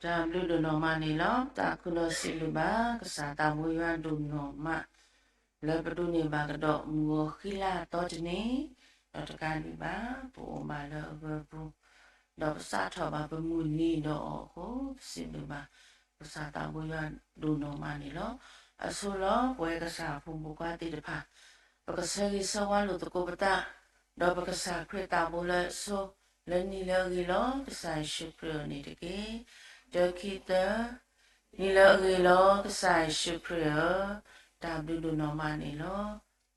တၢ်ဘျုးဒိၣ်နီၢ်မးန့ၣ်လီၤ. တၢ်ဃုဒီးစံးဘျုးဘၣ် ကစၢ်သးဘိယွၤဒိၣ်နီၢ်မး လၢပဒိးန့ၢ်ဘၣ်ကဒီးမုၢ်ဂီၤဃံလၤသီတနံၤ, ဒီးတကးဒံးဘၣ် ပအိၣ်ဘၣ်လၢအဂၢၤပူၤ, ဒီးပစးထီၣ်ဘၣ်ပမုၢ်နံၤဒီးအီၤအဃိ ပစံးဘျုးဘၣ် ကစၢ်သးဘိယွၤဒိၣ်နီၢ်မးန့ၣ်လီၤ. အဆိလီၤ ပဝဲကစၢ်အဖိမုၣ်ဖိခွါသ့ၣ်တဖၣ် ပကဆၢဂ့ၤဆၢဝါလိာ်သကိးပသး, ဒီးပကစၢ်ခရံာ်သးဘိလၢအဆိ လၢနံၤလၢအဂ့ၤလီၤ ကစၢ်ယ့ၣ်ၡူးခရံာ်အံၤန့ၣ်တက့ၢ်. တၢ ခံ သၢ, နံၤလၢအဂ့ၤလီၤ ကစၢ်ယ့ၣ်ၡူးခရံာ်ဧၢ, တၢ်ဘျုးဒိၣ်နီၢ်မးန့ၣ်လီၤ.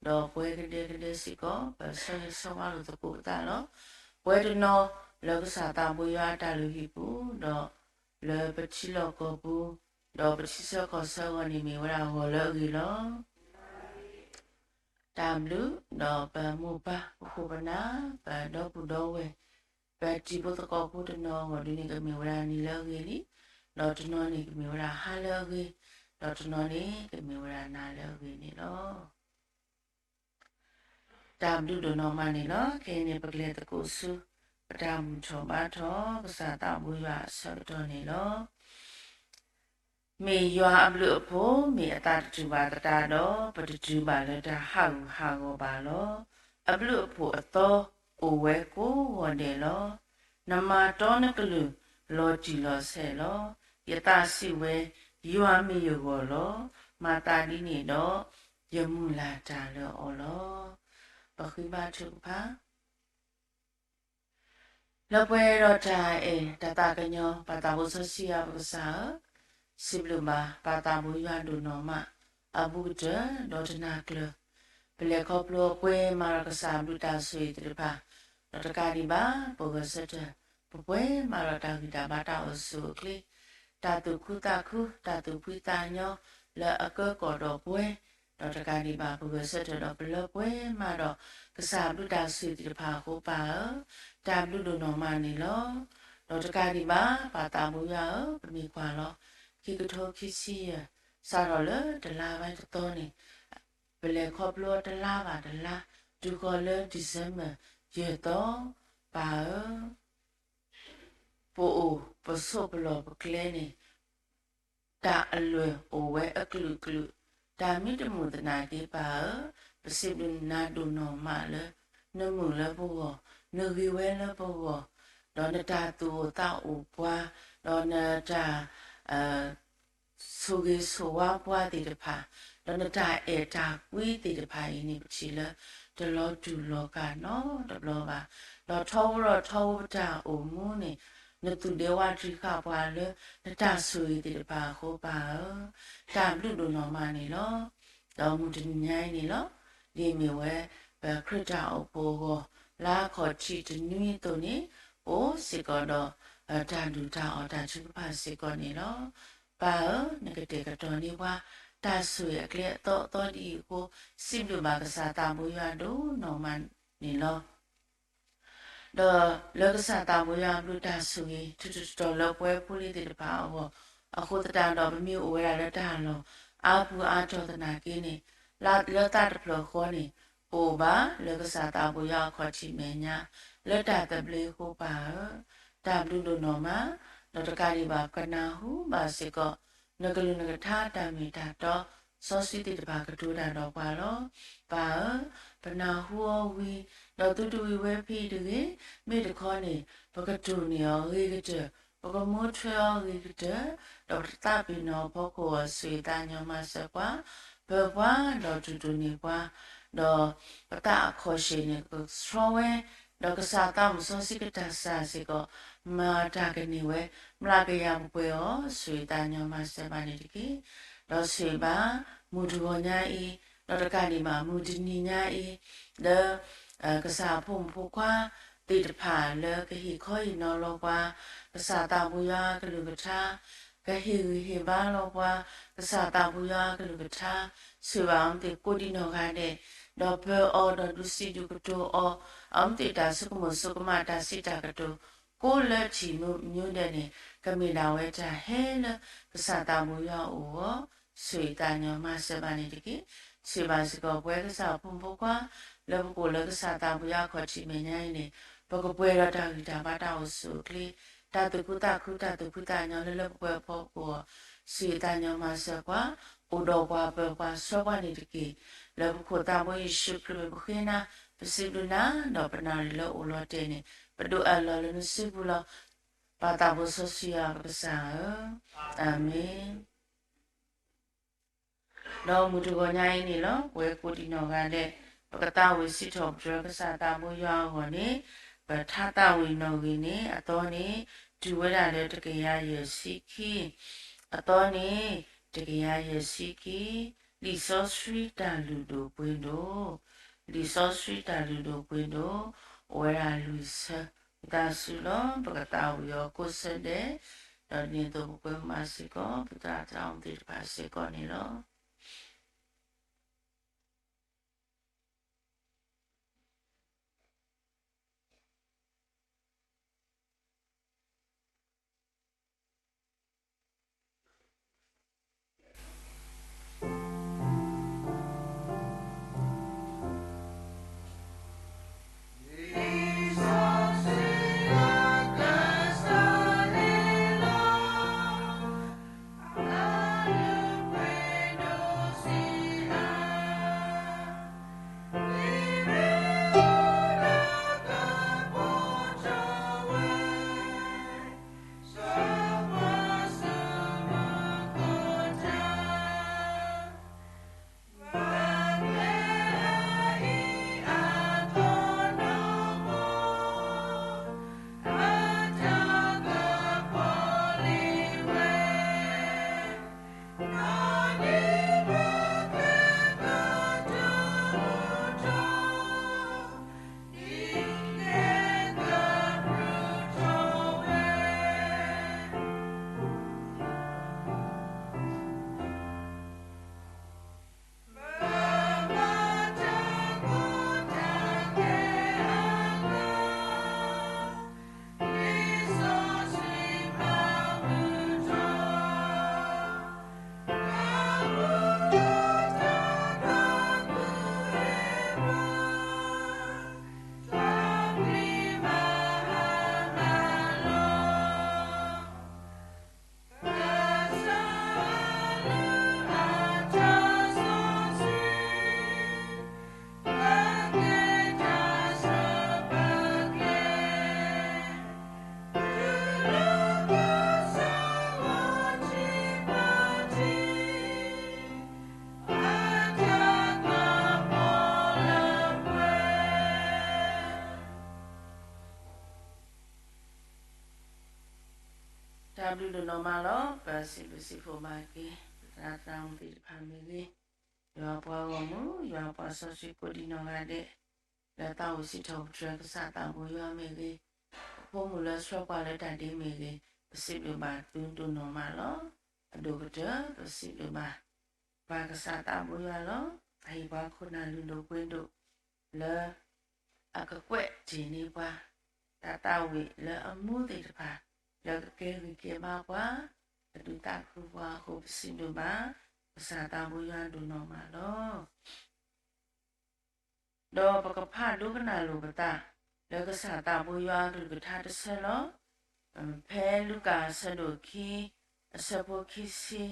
ဒီးပဝဲကဒဲကဒဲစ့ၢ်ကီး ပဆၢဂ့ၤဆၢဝါလိာ်သကိးပသးလီၤ. ပဝဲတနီၤလၢကစၢ်သးဘိယွၤအတၢ်လုၢ်ဟံၣ်ပူၤ, ဒီးလၢပထံလီၢ်ကီၢ်ပူၤ, ဒီးပထံဆၢကီၢ်ဆၢအဂီၢ်န့ၣ်မ့ၢ်ဝဲဒၣ်ဂီၤလၢအဂ့ၤလီၤ. တၢ်ဘျုး, ဒီးပမိၢ်ပၢ်ပခိၣ်ပနၢ်, ပဒီပုၢ်ဒီဝဲၢ်, ပတံၤဖိသကိးဖိတနီၤအဂီၢ်ဒ်န့ၣ် ကမ့ၢ်ဝဲဒၣ်နံၤလၢအဂ့ၤလံ, ဒီးတနီၤန့ၣ်ကမ့ၢ်ဝဲဒၣ်ဟါလၢအဂ့ၤ, ဒီးတနီၤန့ၣ်ကမ့ၢ်ဝဲဒၣ်နၤလၢအဂ့ၤန့ၣ်လီၤ. တၢ်ဘျုးဒိၣ်နီၢ်မးန့ၣ်လီၤ. ခဲအံၤန့ၣ် ပကလဲၤသကိးဆူ ပတၢ်ဘူၣ်ထီၣ်ဘါထီၣ် ကစၢ်သးဘိယွၤအဆၢကတီၢ်န့ၣ်လီၤ. မ့ၢ်ယွၤအဘျုးအဖှိၣ် မ့ၢ်အသးတတုၤဘၣ်သတးဒီး ပတတုၤဘၣ်လၢတၢ်ဟးဂူာ်ဟးဂီၤဘၣ်လီၤ. အဘျုးအဖှိၣ်အသီ အိၣ်ဝဲကိးဂီၤဒဲးလီၤ. နမၤတီနကလုၢ်လီၤတံၢ်လီၤဆဲးလီၤ. ယသးစံးဝဲ, ယွၤမ့ၢ်ယဂီၢ်လီၤ. မၤသးဒ်န့ၣ်ဒီး ယမုၢ်လၢ်တၢ်လၢအီၤလီၤ. ပဃ့ဘါထုကဖၣ် လၢပှဲၤဒီးတၢ်အဲၣ်တၢ်သးကညီၤ ပၢ်သးဘိစီဆှံယွၤပကစၢ်ဧၢ, စံးဘျုးဘၣ်ပၢ်သးဘိယွၤဒိၣ်နီၢ်မး အဘူးကတၢၢ်ဒီးတနၤကျၢၤ ပလဲၤခီဖျိပှဲၤမၤဒီးကစၢ်အဘျုးတၢ်ဆိၣ်ဂ့ၤသ့ၣ်တဖၣ်, ဒီးတကးဒံးဘၣ် ပဂဲၤဆၢထၢၣ် ပပှဲၤမၤဒီးတၢ်ဂံၢ်တၢ်ဘါတၢ်အိၣ်ဆူၣ်အိၣ်ချ့, တၢ်သူၣ်ခုသးခု တၢ်သူၣ်ဖှံသးညီလၢအကၢကီၢ်ဒီးပှဲၤ, ဒီးတကးဒံးဘၣ် ပဂဲၤဆၢထၢၣ်ဒီးပလၢပှဲၤမၤဒီး ကစၢ်အဘျုးတၢ်ဆိၣ်ဂ့ၤသ့ၣ်တဖၣ်အဃိပၢ်ဧၢ, တၢ်ဘျုးဒိၣ်နီၢ်မးန့ၣ်လီၤ. ဒီးတကးဒံးဘၣ် ပၢ်သးဘိယွၤဧၢ, ပမ့ၢ်ကွၢ်လီၤ ခံကထိခံဆံယဲၢ် စးထီၣ်လၢတလါဘၣ်တသီန့ၣ် ပလဲၤခီဖျိတလါဘၣ်တလါ တုၤဃီၤလၢ December ယဲၢ်သီ, ပၢ်ဧၢ ပအိၣ်ပဆိးပလီၢ်ပကျဲန့ၣ် တၢ်အလွဲၢ်အိၣ်ဝဲအကလုာ်ကလုာ်, တၢ်မ့ၢ်တမုာ်သနာ်က့ပၢ်ဧၢ, ပစံးဘျုးနၤဒိၣ်နီၢ်မးလၢ နမုာ်လၢပဂီၢ်, နဂ့ၤဝဲလၢပဂီၢ်, ဒီးနတၢ်သူၣ်အိၣ်သးအိၣ်ပှၤ, ဒီးနတၢ် ဆိၣ်ဂ့ၤဆိၣ်ဝါပှၤသ့ၣ်တဖၣ်, ဒီးနတၢ်အဲၣ်တၢ်ကွံသ့ၣ်တဖၣ်အံၤန့ၣ် ပထံၣ်လၢ တလီၤတူာ်လီၤကာ်နီတဘျီဘၣ်. ဒီးထီဘိဒီးထီဘိပတၢ်အိၣ်မူန့ၣ် နသူၣ်ဒ့ဝးတံၢ်ဃာ်ပှၤလၢ နတၢ်ဆိၣ်ဂ့ၤသ့ၣ်တဖၣ်အဃိပၢ်ဧၢ, တၢ်ဘျုးဒိၣ်နီၢ်မးန့ၣ်လီၤ. ဒီးမုၢ်တနံၤညါအံၤန့ၣ်လီၤ, ဒ်မ့ၢ်ဝဲ ပခရံာ်တၢ်အိၣ်ဖှိၣ်အဂီၢ် လါခီၣ်ထံးတနွံအသိးန့ၣ် ပအိၣ်စ့ၢ်ကီးဒီး တၢ်ဒုၣ်တၢ်အီၣ်တၢ်ထုကဖၣ်စ့ၢ်ကီးန့ၣ်လီၤ. ပၢ်ဧၢ, နကတဲာ်ကတီၤန့ၢ်ပှၤ တၢ်ဆိၣ်ဂ့ၤအကျဲအသီအသီဒ်အံၤအဃိ စံးဘျုးဘၣ်ကစၢ်သးဘိယွၤဒိၣ်နီၢ်မးန့ၣ်လီၤ. ဒီးလၢကစၢ်သးဘိယွၤအဘျုးတၢ်ဆိၣ်ဂ့ၤ ထူးထူးတီၤတီၤလၢပဝဲဖိလံၤသ့ၣ်တဖၣ်အဂီၢ် အဃိသတးဒီး ပမ့ၢ်အိၣ်ဝဲဒၣ်လၢတၢ်လီၢ်အါပူၤအါတီၢ်သနာ်က့န့ၣ် လၢသးတဖျၢၣ်ဃီန့ၣ် ပအိၣ်ဘၣ်လၢကစၢ်သးဘိယွၤအခီၣ်ထံးမဲာ်ညါ လၢတၢ်သဘျ့အဃိပၢ်ဧၢ, တၢ်ဘျုးဒိၣ်နီၢ်မး, ဒီးတကးဒံးဘၣ် ပကနၢ်ဟူဘၣ်စ့ၢ်ကီး နကလုၢ်နကထါတၢ်မ့ၢ်တၢ်တီ စီဆှံသ့ၣ်တဖၣ်ကတိၤတၢ်ဒီးပှၤလီၤ. ပၢ်ဧၢ, ပနၢ်ဟူအီၤဝံၤ ဒီးသုတဝံၤဝဲဖဲအံၤတဂ့ၤ, မ့ၢ်တခီန့ၣ် ပကတိၢ်န့ၢ်အီၤဂ့ၤကတၢၢ်, ပကမူထွဲအီၤဂ့ၤကတၢၢ်, ဒီးပတသးပ့ၤနီၣ်အဖီခိၣ်အီၤ ဆိၣ်ဂ့ၤသးကညီၤမၤစၢၤပှၤ, ပၢၤပှၤ, ဒီးတူၢ်တိၢ်န့ၢ်ပှၤ, ဒီးပသးအခီၣ်ဆၢၣ်န့ၣ် ကဆှီဝဲ, ဒီးကစၢ်သးမုၣ်စီဆှံကတၢ်စၢ်စ့ၢ်ကီး မၤတၢ်ကန့ၢ်ဝဲ မျးကယၤပှဲၤပှဲၤအီၤ ဆိၣ်ဂ့ၤသးကညီၤမၤစၢၤဘၣ်န့ၣ်တက့ၢ်. ဒီးဆိၣ်ဂ့ၤဘၣ် မုၢ်တဂီၤညါအံၤ, ဒီးတကးဒံးဘၣ် မုၢ်တနံၤညါအံၤ, လၢ ကစၢ်အဖိမုၣ်ဖိခွါသ့ၣ်တဖၣ်လၢကဟ့ၣ်ခီဟ့ၣ်နီၤလီၤပှၤ, ကစၢ်သးဘိယွၤအကလုၢ်ကထါ, ကဟ့ၣ်ဂံၢ်ဟ့ၣ်ဘါလီၤပှၤ, ကစၢ်သးဘိယွၤအကလုၢ်ကထါ, ဆိၣ်ဂ့ၤဘၣ်အီၤမ့ၢ်သ့ၣ်ကိးဒံနီၢ်ဂၤဒဲး, ဒီးပၢၤအီၤဒီးဒုးစံးဒုးကတိၤအီၤ, အီၤမ့ၢ်သ့ၣ်တၢ်ဆိကမိၣ်ဆိကမးတၢ်စံးတၢ်ကတိၤ, ကိးလၢထံၣ်မံၤဒဲးန့ၣ် ကမ့ၢ်ဒၣ်ဝဲတၢ်ဟဲလၢကစၢ်သးဘိယွၤအအိၣ်အဂီၢ်, ဆိၣ်ဂ့ၤသးကညီၤမၤစၢၤဘၣ်န့ၣ်တက့ၢ်. ဆိၣ်ဂ့ၤဘၣ်စ့ၢ်ကီးပဝဲကစၢ်အဖိမုၣ်ဖိခွါ, လၢပကအိၣ်လၢကစၢ်သးဘိယွၤအခီၣ်ထံးမဲာ်ညါအံၤန့ၣ်, ပကပှဲၤဒီးတၢ်ဂံၢ်တၢ်ဘါတၢ်အိၣ်ဆူၣ်အိၣ်ချ့, တၢ်သူၣ်ခုသးခု တၢ်သူၣ်ဖှံသးညီလၢလၢပှဲၤပှဲၤအဖီခိၣ်, စံးသးညီမၤစၢၤပှၤ, အိၣ်ဒီးပှၤ ပၢၤပှၤဆှၢပှၤန့ၣ်တက့ၢ်. လၢပခိၣ်သးဘိယ့ၣ်ၡူးခရံာ်မ့ၢ်ပဃ့နၤ, ပစံးဘျုးနၤ, ဒီးပနၣ်ရံၣ်လၢအိၣ်လီၤတဲာ်န့ၣ် ပဒိးအၢၣ်လီၤလၢနစုပူၤလီၤ. ပၢ်သးဘိစီဆှံယွၤပကစၢ်ဧၢ, အၤမ့ၣ်. ဒီးမုၢ်တဂီၤညါအံၤန့ၣ်လီၤ, ပဝဲကိးဒံနီၢ်ဂၤဒဲး ပကသးဝံၣ်စံးထီၣ်ပတြၢၤကစၢ်သးဘိယွၤအဂီၢ်န့ၣ်, ပထါသးဝံၣ်နီၣ်ဂံၢ်န့ၣ် အသီန့ၣ် တုၤဝဲဒၣ်လၢတကယၤယဲၢ်ဆံခံ, အသီန့ၣ် တကယၤယဲၢ်ဆံခံ, လံာ်စီဆှံတၢ်လုၢ်ဒိၣ်ပှ့ၤဒိၣ်, လံာ်စီဆှံတၢ်လုၢ်ဒိၣ်ပှ့ၤဒိၣ်, အိၣ်ဝဲဒၣ်လွံၢ်ဆၢ, ပသးစူၤလီၤ ပကသးဝံၣ်အီၤကိးဆၢဒဲး, ဒီးဒ်န့ၣ်အသိးပကွဲမုာ်မၤစ့ၢ်ကီး ပသရၣ်သရၣ်မုၣ်သ့ၣ်တဖၣ်စ့ၢ်ကီးန့ၣ်လီၤ. တၢ်ဘျုးဒိၣ်နီၢ်မးလီၤ. ပစံးဘျုးစံးဖှိၣ်ဘၣ်က့ၤ ပသရၣ်သရၣ်မုၣ်သ့ၣ်တဖၣ်မ့ၢ်ဂ့ၤ, ယွၤပှၤဂီၢ်မုၢ် ယွၤပှၤစီဆှံကိးဒံနီၢ်ဂၤဒဲး, လၢသးဝံၣ်စံးထီၣ်ပတြၢၤကစၢ်သးဘိယွၤမ့ၢ်ဂ့ၤ, ပဖိမုၣ်လၢဆှၢပှၤလၢတၢ်ဒ့မ့ၢ်ဂ့ၤ, ပစံးဘျုးဘၣ်သုဒိၣ်နီၢ်မးလီၤ. အဒိၣ်ကတၢၢ် ပစံးဘျုးဘၣ် ပှၤကစၢ်သးဘိယွၤလီၤ. အဟ့ၣ်ပှၤခိၣ်နၢ်လုၢ်ဒိၣ်ပှ့ၤဒိၣ် လၢ အကကွဲးတ့ၢ်န့ၢ်ပှၤ တၢ်သးဝံၣ်လၢအမူသ့ၣ်တဖၣ် လၢကကဲဂံၢ်ကဲဘါပှၤ ကဒုးသးခုပှၤအဃိ ပစံးဘျုးဘၣ် ကစၢ်သးဘိယွၤဒိၣ်နီၢ်မးလီၤ. ဒီးပကဖးဒိကနၣ်လိာ်ပသး လၢကစၢ်သးဘိယွၤအကလုၢ်ကထါတဆၢလီၤ. ဖဲလူၤကၣ်အဆၢဒိၣ်ခံ အဆၢဖိခံဆံ,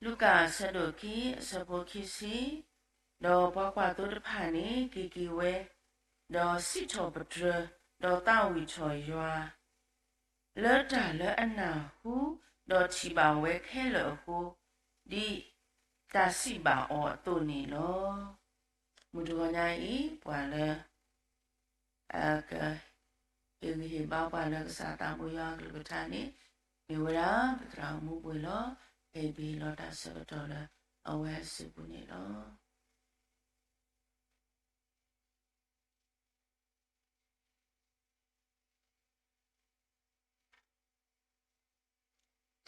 လူၤကၣ်အဆၢဒိၣ်ခံ အဆၢဖိခံဆံ, ဒီးပှၤကွၢ်သိတဖၣ်န့ၣ် က့ၤက့ၤဝဲ, ဒီးစံးထီၣ်ပတြၢၤ, ဒီးသးဝံၣ်ထီၣ်ယွၤ လၢတၢ်လၢအနၢ်ဟူ ဒီးထံၣ်ဘၣ်ဝဲခဲလၢာ်အဃိ, ဒ်တၢ်စံးဘၣ်အီၤအသိးန့ၣ်လီၤ. မုၢ်တဂီၤညါအံၤ ပှၤလၢ အက ဟ့ၣ်ဂံၢ်ဟ့ၣ်ဘါပှၤလၢကစၢ်သးဘိယွၤအကလုၢ်ကထါန့ၣ် မ့ၢ်ဝဲဒၣ် ပသရၣ်မူပှ့ၤလီၤ. ဟဲဘံၣ်လီၤတၢ်ဆၢကတီၢ်လၢအဝဲအစုပူၤန့ၣ်လီၤ.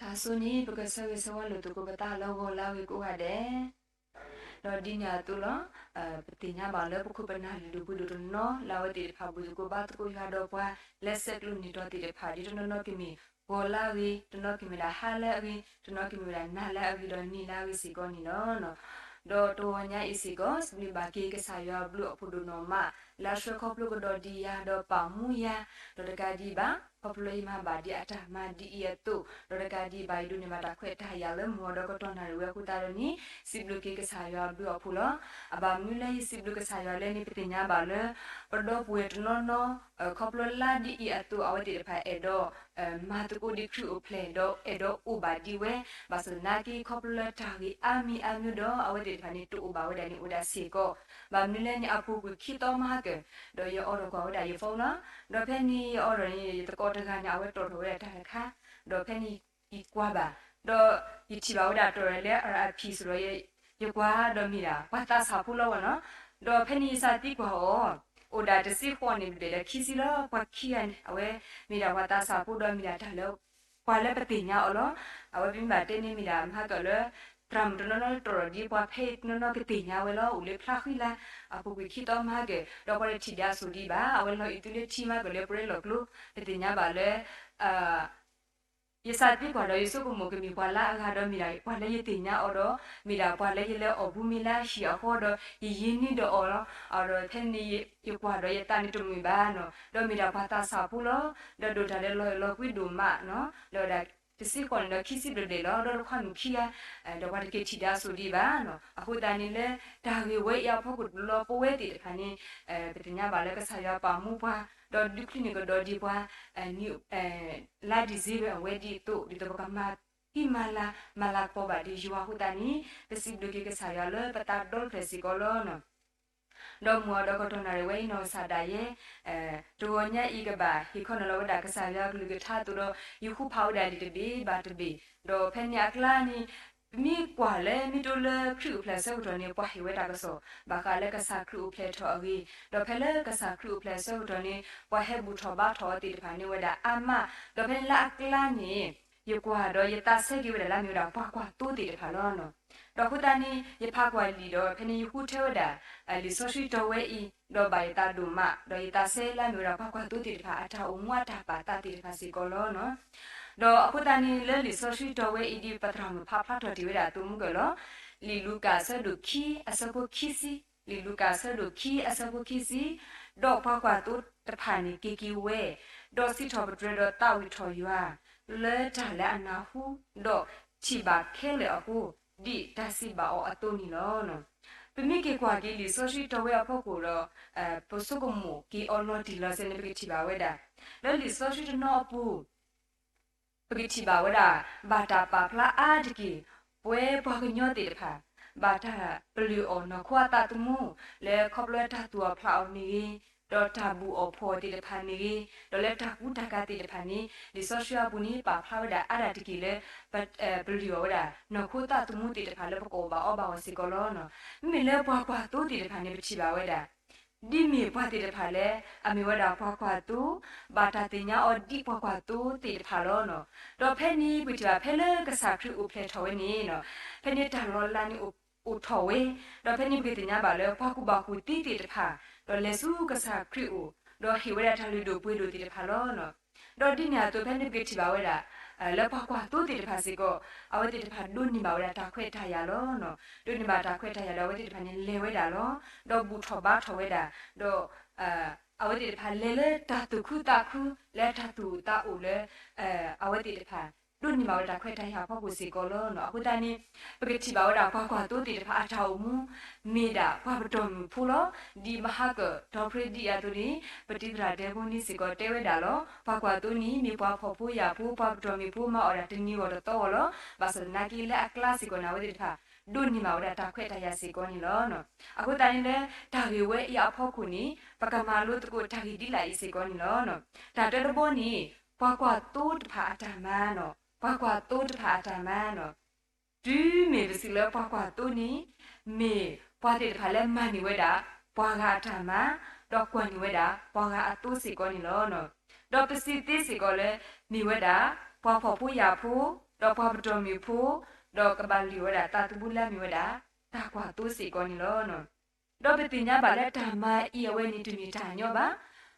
တၢ်ဆိန့ၣ် ပကဆၢဂ့ၤဆၢဝါလိာ်သကိးပသးလၢဂီၤလၢအဂ့ၤကိးဂၤဒဲး, ဒီးဒ်န့ၣ်အသိးလီၤ. ပသ့ၣ်ညါဘၣ်လၢပခိၣ်ပနၢ်လုၢ်ဒိၣ်ပှ့ၤဒိၣ်တနီၤ လၢအဝဲသ့ၣ်တဖၣ်ဘူၣ်သကိးဘါသကိးယွၤဒီးပှၤ လၢဆဲးကျိးနံၤတီၤသ့ၣ်တဖၣ် ဒ်တနီၤနီၤကမ့ၢ်ဂီၤလၢအဂ့ၤ, တနီၤကမ့ၢ်ဒၣ်ဟါလၢအဂ့ၤ, တနီၤကမ့ၢ်ဝဲဒၣ်နၤလၢအဂ့ၤဒီးနံၤလၢအဂ့ၤစ့ၢ်ကီးန့ၣ်လီၤ. ဒီးတဂီၤညါအံၤစ့ၢ်ကီး စံးဘျုးဘၣ်က့ၤကစၢ်ယွၤအဘျုးအဖှိၣ်ဒိၣ်နီၢ်မး လၢအဆှၢခီဖျိကဒီးဒံးယၤ ဒီးပာ်မူယၤ, ဒီးတကးဒံးဘၣ် ခီဖျိလၢယမၤဘၣ်ဒံးအတၢ်မၤဒ်အံၤအသိး ဒီးတကးဒံးဘၣ် ယဒိးန့ၢ်ဘၣ်တၢ်ခွဲးတၢ်ယာ်လၢမုၢ်အီၤဒီးကတီၢ်နၣ်ရံၣ်ဝဲအဃိသတးဒီးန့ၣ် စံးဘျုးက့ၤကစၢ်ယွၤအဘျုးအဖှိၣ်လီၤ. အဘၣ်မနုၤလၢယစံးဘျုးကစၢ်ယွၤလဲၣ်န့ၣ် ပသ့ၣ်ညါဘၣ်လၢ ပဒီပုၢ်ဝဲၢ်တနီၤနီၤ ခီဖျိလၢဒ်အံၤအသိး အဝဲသ့ၣ်တဖၣ်အဲၣ်ဒိး မၤသကိးဒံးခရံာ်အိၣ်ဖျဲၣ် ဒီးအဲၣ်ဒိးအိၣ်ဘၣ်ဒံးဝဲ, ဘၣ်ဆၣ်သနာ်က့ ခီဖျိလၢတၢ်ဂ့ၢ်အါမံၤအါမံၤဒီး အဝဲသ့ၣ်တဖၣ်န့ၣ် တအိၣ်ဘၣ်ဝဲဒၣ်န့ၣ် အိၣ်ဝဲဒၣ်စ့ၢ်ကီး. ဘၣ်မနုၤလဲၣ်န့ၣ် အပူၤကွံာ်ခံသီမဟါကၢၢ် ဒီးယအိးထီၣ်ကွၢ်ဝဲဒၣ်ယ phone လီၤ. ဒီးဖဲန့ၣ်ယအိးထီၣ်န့ၣ် ယသကိးတဂၤန့ၣ် အဝဲတီၣ်ထီၣ်ဝဲဒၣ်တၢ်တခါ, ဒီးဖဲန့ၣ်ယကွၢ်ဘၣ်, ဒီးယထံၣ်ဘၣ်ဝဲဒၣ်တီၣ်ထီၣ်လၢ RIP စ့ၢ်ဒီး ယကွၢ်ဒီးမ့ၢ်ဒၣ် ပှၤသးစၢ်ဖိလီၤဝဲနီၤ. ဒီးဖဲန့ၣ်ယစးသံကွၢ်အီၤ, အိၣ်ဒၣ်တဆံဃိးန့ၣ် ဘျဲၣ်ဒီးခံဆံလီၤ. ပှၤခံဂၤန့ၣ် အဝဲမ့ၢ်ဒၣ်ပှၤသးစၢ်ဖိဒီးမ့ၢ်ဒၣ်တၢ်လၢ ပှၤလၢပသ့ၣ်ညါအီၤလီၤ. အဝဲပမ့ၢ်ဘၣ်တဲန့ၣ်မ့ၢ်ဒၣ် မဟါကၢၢ်လၢ သရၣ်မုၣ်တနီၤနီၤတီၣ်ထီၣ်ဒံးပှၤဖဲအံၤတနီၤနီၤကသ့ၣ်ညါဝဲလီၤ. အိၣ်လၢဖျါဃံလၤ အပူၤကွံာ်ခံသီမဟါကၢၢ် ဒီးပှၤတထံၣ်ဒၣ်အစိၤဒံးဘၣ်. အဝဲလီၤအံၤသုလၢထံမၤကၢၢ်လၢပရဲလီၢ်ကျိ ပသ့ၣ်ညါဘၣ်လၢ ယစးသံကွၢ်ဒီးယဆိကမိၣ်ကမ့ၢ်ပှၤလၢအဂၤဒီးမ့ၢ်ဒၣ်ပှၤလၢယသ့ၣ်ညါအီၤဒီး မ့ၢ်ဒၣ်ပှၤလၢယလဲၤအီၣ်ဘူးမ့ၢ်လၢအဟံၣ်အဃီဒီး ယယံၤနံၤဒီးအီၤလီၤ. ဒီးဖဲန့ၣ်ယကွၢ်ဒီးယသးန့ၣ်တမုာ်ဘၣ်နီၤ, ဒီးမ့ၢ်ဒၣ်ပှၤသးစၢ်ဖိလီၤ. ဒီးဒိၣ်တၢ်ဒီးလီၤအဲၣ်လီၤကွံဒိၣ်မးနီၤ, ဒီးဝဲဒၣ်တဆံဃိးန့ၣ်ဒီးခံဆံဘျဲၣ်ဘျဲၣ်လီၤ. ဒီးတခွါမုၣ်ခံဂၤ ဒီးပှၤတက့ၤထံၣ်ဒၣ်အစိၤဒံးဘၣ်နီၤ. အဃိသတးန့ၣ်လၢ တၢ်ဂ့ၢ်ဝဲအံၤအဖီခိၣ်တဘျီပဝဲသ့ၣ်တဖၣ်န့ၣ် ပသ့ၣ်ညါဘၣ်လၢကစၢ်ယွၤပာ်မူပှၤ ဒီးဒုးချုးန့ၢ်ကဒီးဒံးပှၤ လါ December အဝဲဒ်အသိး ဒ်သိးပကမၤဟံးမၤလၤ မၤလၤကပီၤဘၣ်ဒံးယွၤအဃိသတးန့ၣ် ပစံးဘျုးက့ၤကစၢ်ယွၤလၢပသးဒီဖျၢၣ်စ့ၢ်ကီးလီၤ. ဒီးမုၢ်အီၤဒီးကတီၢ်နၣ်ရံၣ်ဝဲအံၤနီၢ်ကစၢ်ဒၣ်ယဲ တဂီၤညါအံၤကဘၣ်ဟ့ၣ်ခီနီၤလီၤဝဲဒၣ်ကစၢ်ယွၤအကလုၢ်ကထါအသိးဒီး ယဃုဖးဝဲဒၣ်လံာ်တဘ့ၣ်ဘၣ်တဘ့ၣ် ဒီးဖဲန့ၣ်အကျါန့ၣ် ပမ့ၢ်ကွၢ်လၢမ့ၢ်တအိၣ်လၢခရံာ်အိၣ်ဖျဲၣ်အဆၢကတီၢ်န့ၣ် ပှၤဟ့ၣ်ဝဲတၢ်ကစီၣ် ဘၣ်ဃးလၢကစၢ်ခရံာ်အိၣ်ဖျဲၣ်ထီၣ်အဂ့ၢ်, ဒီးဖဲလၢကစၢ်ခရံာ်အိၣ်ဖျဲၣ်အဆၢကတီၢ်န့ၣ် ပှၤဟဲဘူၣ်ထီၣ်ဘါထီၣ်အီၤသ့ၣ်တဖၣ်န့ၣ်ဝဲဒၣ်အါမး, ဒီးဖဲန့ၣ်လၢအကျါန့ၣ် ယကွၢ်ဒီးယသးဆၢက့ၤဝဲဒၣ်လၢအမ့ၢ်ဝဲဒၣ်ပှၤကွၢ်သိသ့ၣ်တဖၣ်လီၤ. ဒီးအဃိသတးန့ၣ် ယဖးကွၢ်လံာ်ဒီး ဖဲန့ၣ်ယဃုထၢဝဲဒၣ် လံာ်စီဆှံတီဝဲအံၤ ဒီးဘၣ်ယသးဒိၣ်မး ဒီးယသးဆၢလၢအမ့ၢ်ဝဲဒၣ်ပှၤကွၢ်သိသ့ၣ်တဖၣ် အတၢ်အိၣ်မူအတၢ်ပာ်သးသ့ၣ်တဖၣ်စ့ၢ်ကီးလီၤ. ဒီးအဃိသတးန့ၣ် လၢလံာ်စီဆှံတီဝဲအံၤဒ် ပသရၣ်မုၣ်ဖးဖျါထီၣ်တ့ၢ်ဝဲဒၣ်အသိးမူကၢၢ်လီၤ. လံာ်လူၤကၣ်အဆၢဒိၣ်ခံအဆၢဖိခံဆံ, လံာ်လူၤကၣ်အဆၢဒိၣ်ခံအဆၢဖိခံဆံ, ဒီးပှၤကွၢ်သိတဖၣ်န့ၣ်က့ၤက့ၤဝဲ, ဒီးစံးထီၣ်ပတြၢၤဒီးသးဝံၣ်ထီၣ်ယွၤ လၢတၢ်လၢအနၢ်ဟူ ဒီးထံၣ်ဘၣ်ခဲလၢာ်အဃိ, ဒ်တၢ်စံးဘၣ်အီၤအသိးန့ၣ်လီၤ. ပမ့ၢ်က့ၤကွၢ်က့ၤလံာ်စီဆှံတီဝဲအဖီခိၣ်ဒီး ပဆိကမိၣ်က့ၤအီၤလီၤတံၢ်လီၤဆဲးန့ၣ် ပကထံၣ်ဘၣ်ဝဲဒၣ် လၢလံာ်စီဆှံတနီၤအပူၤ ပကထံၣ်ဘၣ်ဝဲဒၣ် ဘၣ်တၢ်ပာ်ဖျါအါတက့ၢ် ပဝဲပှၤကညီသ့ၣ်တဖၣ် ဘၣ်တၢ်ပလၢၢ်အီၤနီၢ်ခိအသးသမူ လၢခီဖျိတၢ်သူၣ်အီၣ်ဖျးအီၤမ့ၢ်ဂ့ၤ, ဒီးတၢ်ဘူၣ်အီၣ်ဖှီၣ်အီၤသ့ၣ်တဖၣ်မ့ၢ်ဂ့ၤ, ဒီးလၢတၢ်ကူတၢ်ကၤသ့ၣ်တဖၣ်န့ၣ် လံာ်စီဆှံအပူၤန့ၣ် ပာ်ဖျါဝဲဒၣ်အါဒၣ်တက့ၢ်လၢ ပလၢၢ်အီၤဝဲဒၣ် နီၢ်ခိသးသမူသ့ၣ်တဖၣ်လၢပကအီၣ်ဘၣ်အီဘၣ်အီၤစ့ၢ်ကီးလီၤ. မ့မ့ၢ်လၢပှၤကွၢ်သိသ့ၣ်တဖၣ်န့ၣ် ပထံၣ်ဘၣ်ဝဲဒၣ် ဒ်မ့ၢ်ပှၤသ့ၣ်တဖၣ်လၢ အမ့ၢ်ဝဲဒၣ်ပှၤကွၢ်သိ, ဘၣ်တၢ်သ့ၣ်ညါအီၤဒ်ပှၤကွၢ်သိသ့ၣ်တဖၣ်လီၤ. ဒီးဖဲန့ၣ် ပထံၣ်ဘၣ်ဖဲလၢကစၢ်ခရံာ်အိၣ်ဖျဲၣ်ထီၣ်ဝဲန့ၣ်, ဖဲန့ၣ်တၢ်လီၤလးန့ၣ်အိၣ်ထီၣ်ဝဲ, ဒီးဖဲန့ၣ်ပကသ့ၣ်ညါဘၣ်လၢပှၤကူၣ်ဘၣ်ကူၣ်သ့သ့ၣ်တဖၣ် ဒီးလဲၤဆူကစၢ်ခရံာ်အိၣ်, ဒီးဟ့ၣ်ဝဲဒၣ်တၢ်လုၢ်ဒိၣ်ပှ့ၤဒိၣ်သ့ၣ်တဖၣ်လီၤ. ဒီးဒ်န့ၣ်အသိးဖဲန့ၣ်ပကထံၣ်ဘၣ်ဝဲဒၣ် လၢပှၤကွၢ်သိသ့ၣ်တဖၣ်စ့ၢ်ကီး အဝဲသ့ၣ်တဖၣ်ဒိးန့ၢ်ဘၣ်ဝဲဒၣ်တၢ်ခွဲးတၢ်ယာ်လီၤ. ဒိးန့ၢ်ဘၣ်တၢ်ခွဲးတၢ်ယာ်ဒီးအဝဲသ့ၣ်တဖၣ်န့ၣ်လဲၤဝဲဒၣ်လီၤ. ဒီးဘူၣ်ထီၣ်ဘါထီၣ်ဝဲဒၣ်, ဒီး အဝဲသ့ၣ်တဖၣ်လဲၤလၢတၢ်သူၣ်ခုသးခု လၢတၢ်သူၣ်အိၣ်သးအိၣ်လၢ အဝဲသ့ၣ်တဖၣ် ဒိးန့ၢ်ဘၣ်ဝဲတၢ်ခွဲးတၢ်ယာ်အဖီခိၣ်စ့ၢ်ကီးလီၤ. အဃိသတးန့ၣ် ပကထံၣ်ဘၣ်ဝဲဒၣ်ပှၤကွၢ်သိသ့ၣ်တဖၣ်အတၢ်အိၣ်မူ မ့ၢ်ဒၣ်ပှၤပတီၢ်မုၢ်ဖိလီၤ. ဒ်မဟါကၢၢ်ဒီဖျ့ဒ်အသိးန့ၣ် ပတံၤသရၣ်ဒဲဖိန့ၣ်စ့ၢ်ကီးတဲဝဲဒၣ်လီၤ. ပှၤကွၢ်သိန့ၣ် မ့ၢ်ပှၤဖှီၣ်ဖိယာ်ဖိ ပှၤပတီၢ်မုၢ်ဖိမၤအီၣ်ဒၣ်တနံၤဂီၢ်တသီဂီၢ်လီၤ. ဘၣ်ဆၣ်သနာ်က့လၢအကျါစ့ၢ်ကီးန့ၣ် အဝဲသ့ၣ်တဖၣ် ဒိးန့ၢ်ဘၣ်ဝဲဒၣ်တၢ်ခွဲးတၢ်ယာ်စ့ၢ်ကီးန့ၣ်လီၤ. အဃိသတးန့ၣ်လၢ တၢ်ဂ့ၢ်ဝဲအံၤအဖီခိၣ်န့ၣ် ပကမၤလိသကိးတၢ်ဂ့ၢ်ဒ်လာ်အံၤစ့ၢ်ကီးန့ၣ်လီၤ. တၢ်တၢတဘီန့ၣ် ပှၤကွၢ်သိတဖၣ်အတၢ်မၤနီၤ, ပှၤကွၢ်သိတဖၣ်အတၢ်မၤနီၤ, တုၤမ့ၢ်ပစံးလၢပှၤကွၢ်သိန့ၣ် မ့ၢ်ပှၤသ့ၣ်တဖၣ်လၢမၤန့ၢ်ဝဲဒၣ် ပှၤဂၤအတၢ်မၤ, ဒီးကွၢ်န့ၢ်ဝဲဒၣ် ပှၤဂၤအသိစ့ၢ်ကီးန့ၣ်လီၤ. ဒီးပစံးသ့စ့ၢ်ကီးလၢ မ့ၢ်ဝဲဒၣ် ပှၤဖှီၣ်ဖိယာ်ဖိ, ဒီးပှၤပတီၢ်မုၢ်ဖိ, ဒီးကဘၣ်လုၢ်ဝဲဒၣ်သးသမူလၢအမ့ၢ်ဝဲဒၣ် တၢ်ကွၢ်သိစ့ၢ်ကီးန့ၣ်လီၤ. ဒီးပသ့ၣ်ညါဘၣ်လၢတၢ်မၤအံၤအဝဲန့ၣ်တမ့ၢ်တၢ်ညီဘၣ်.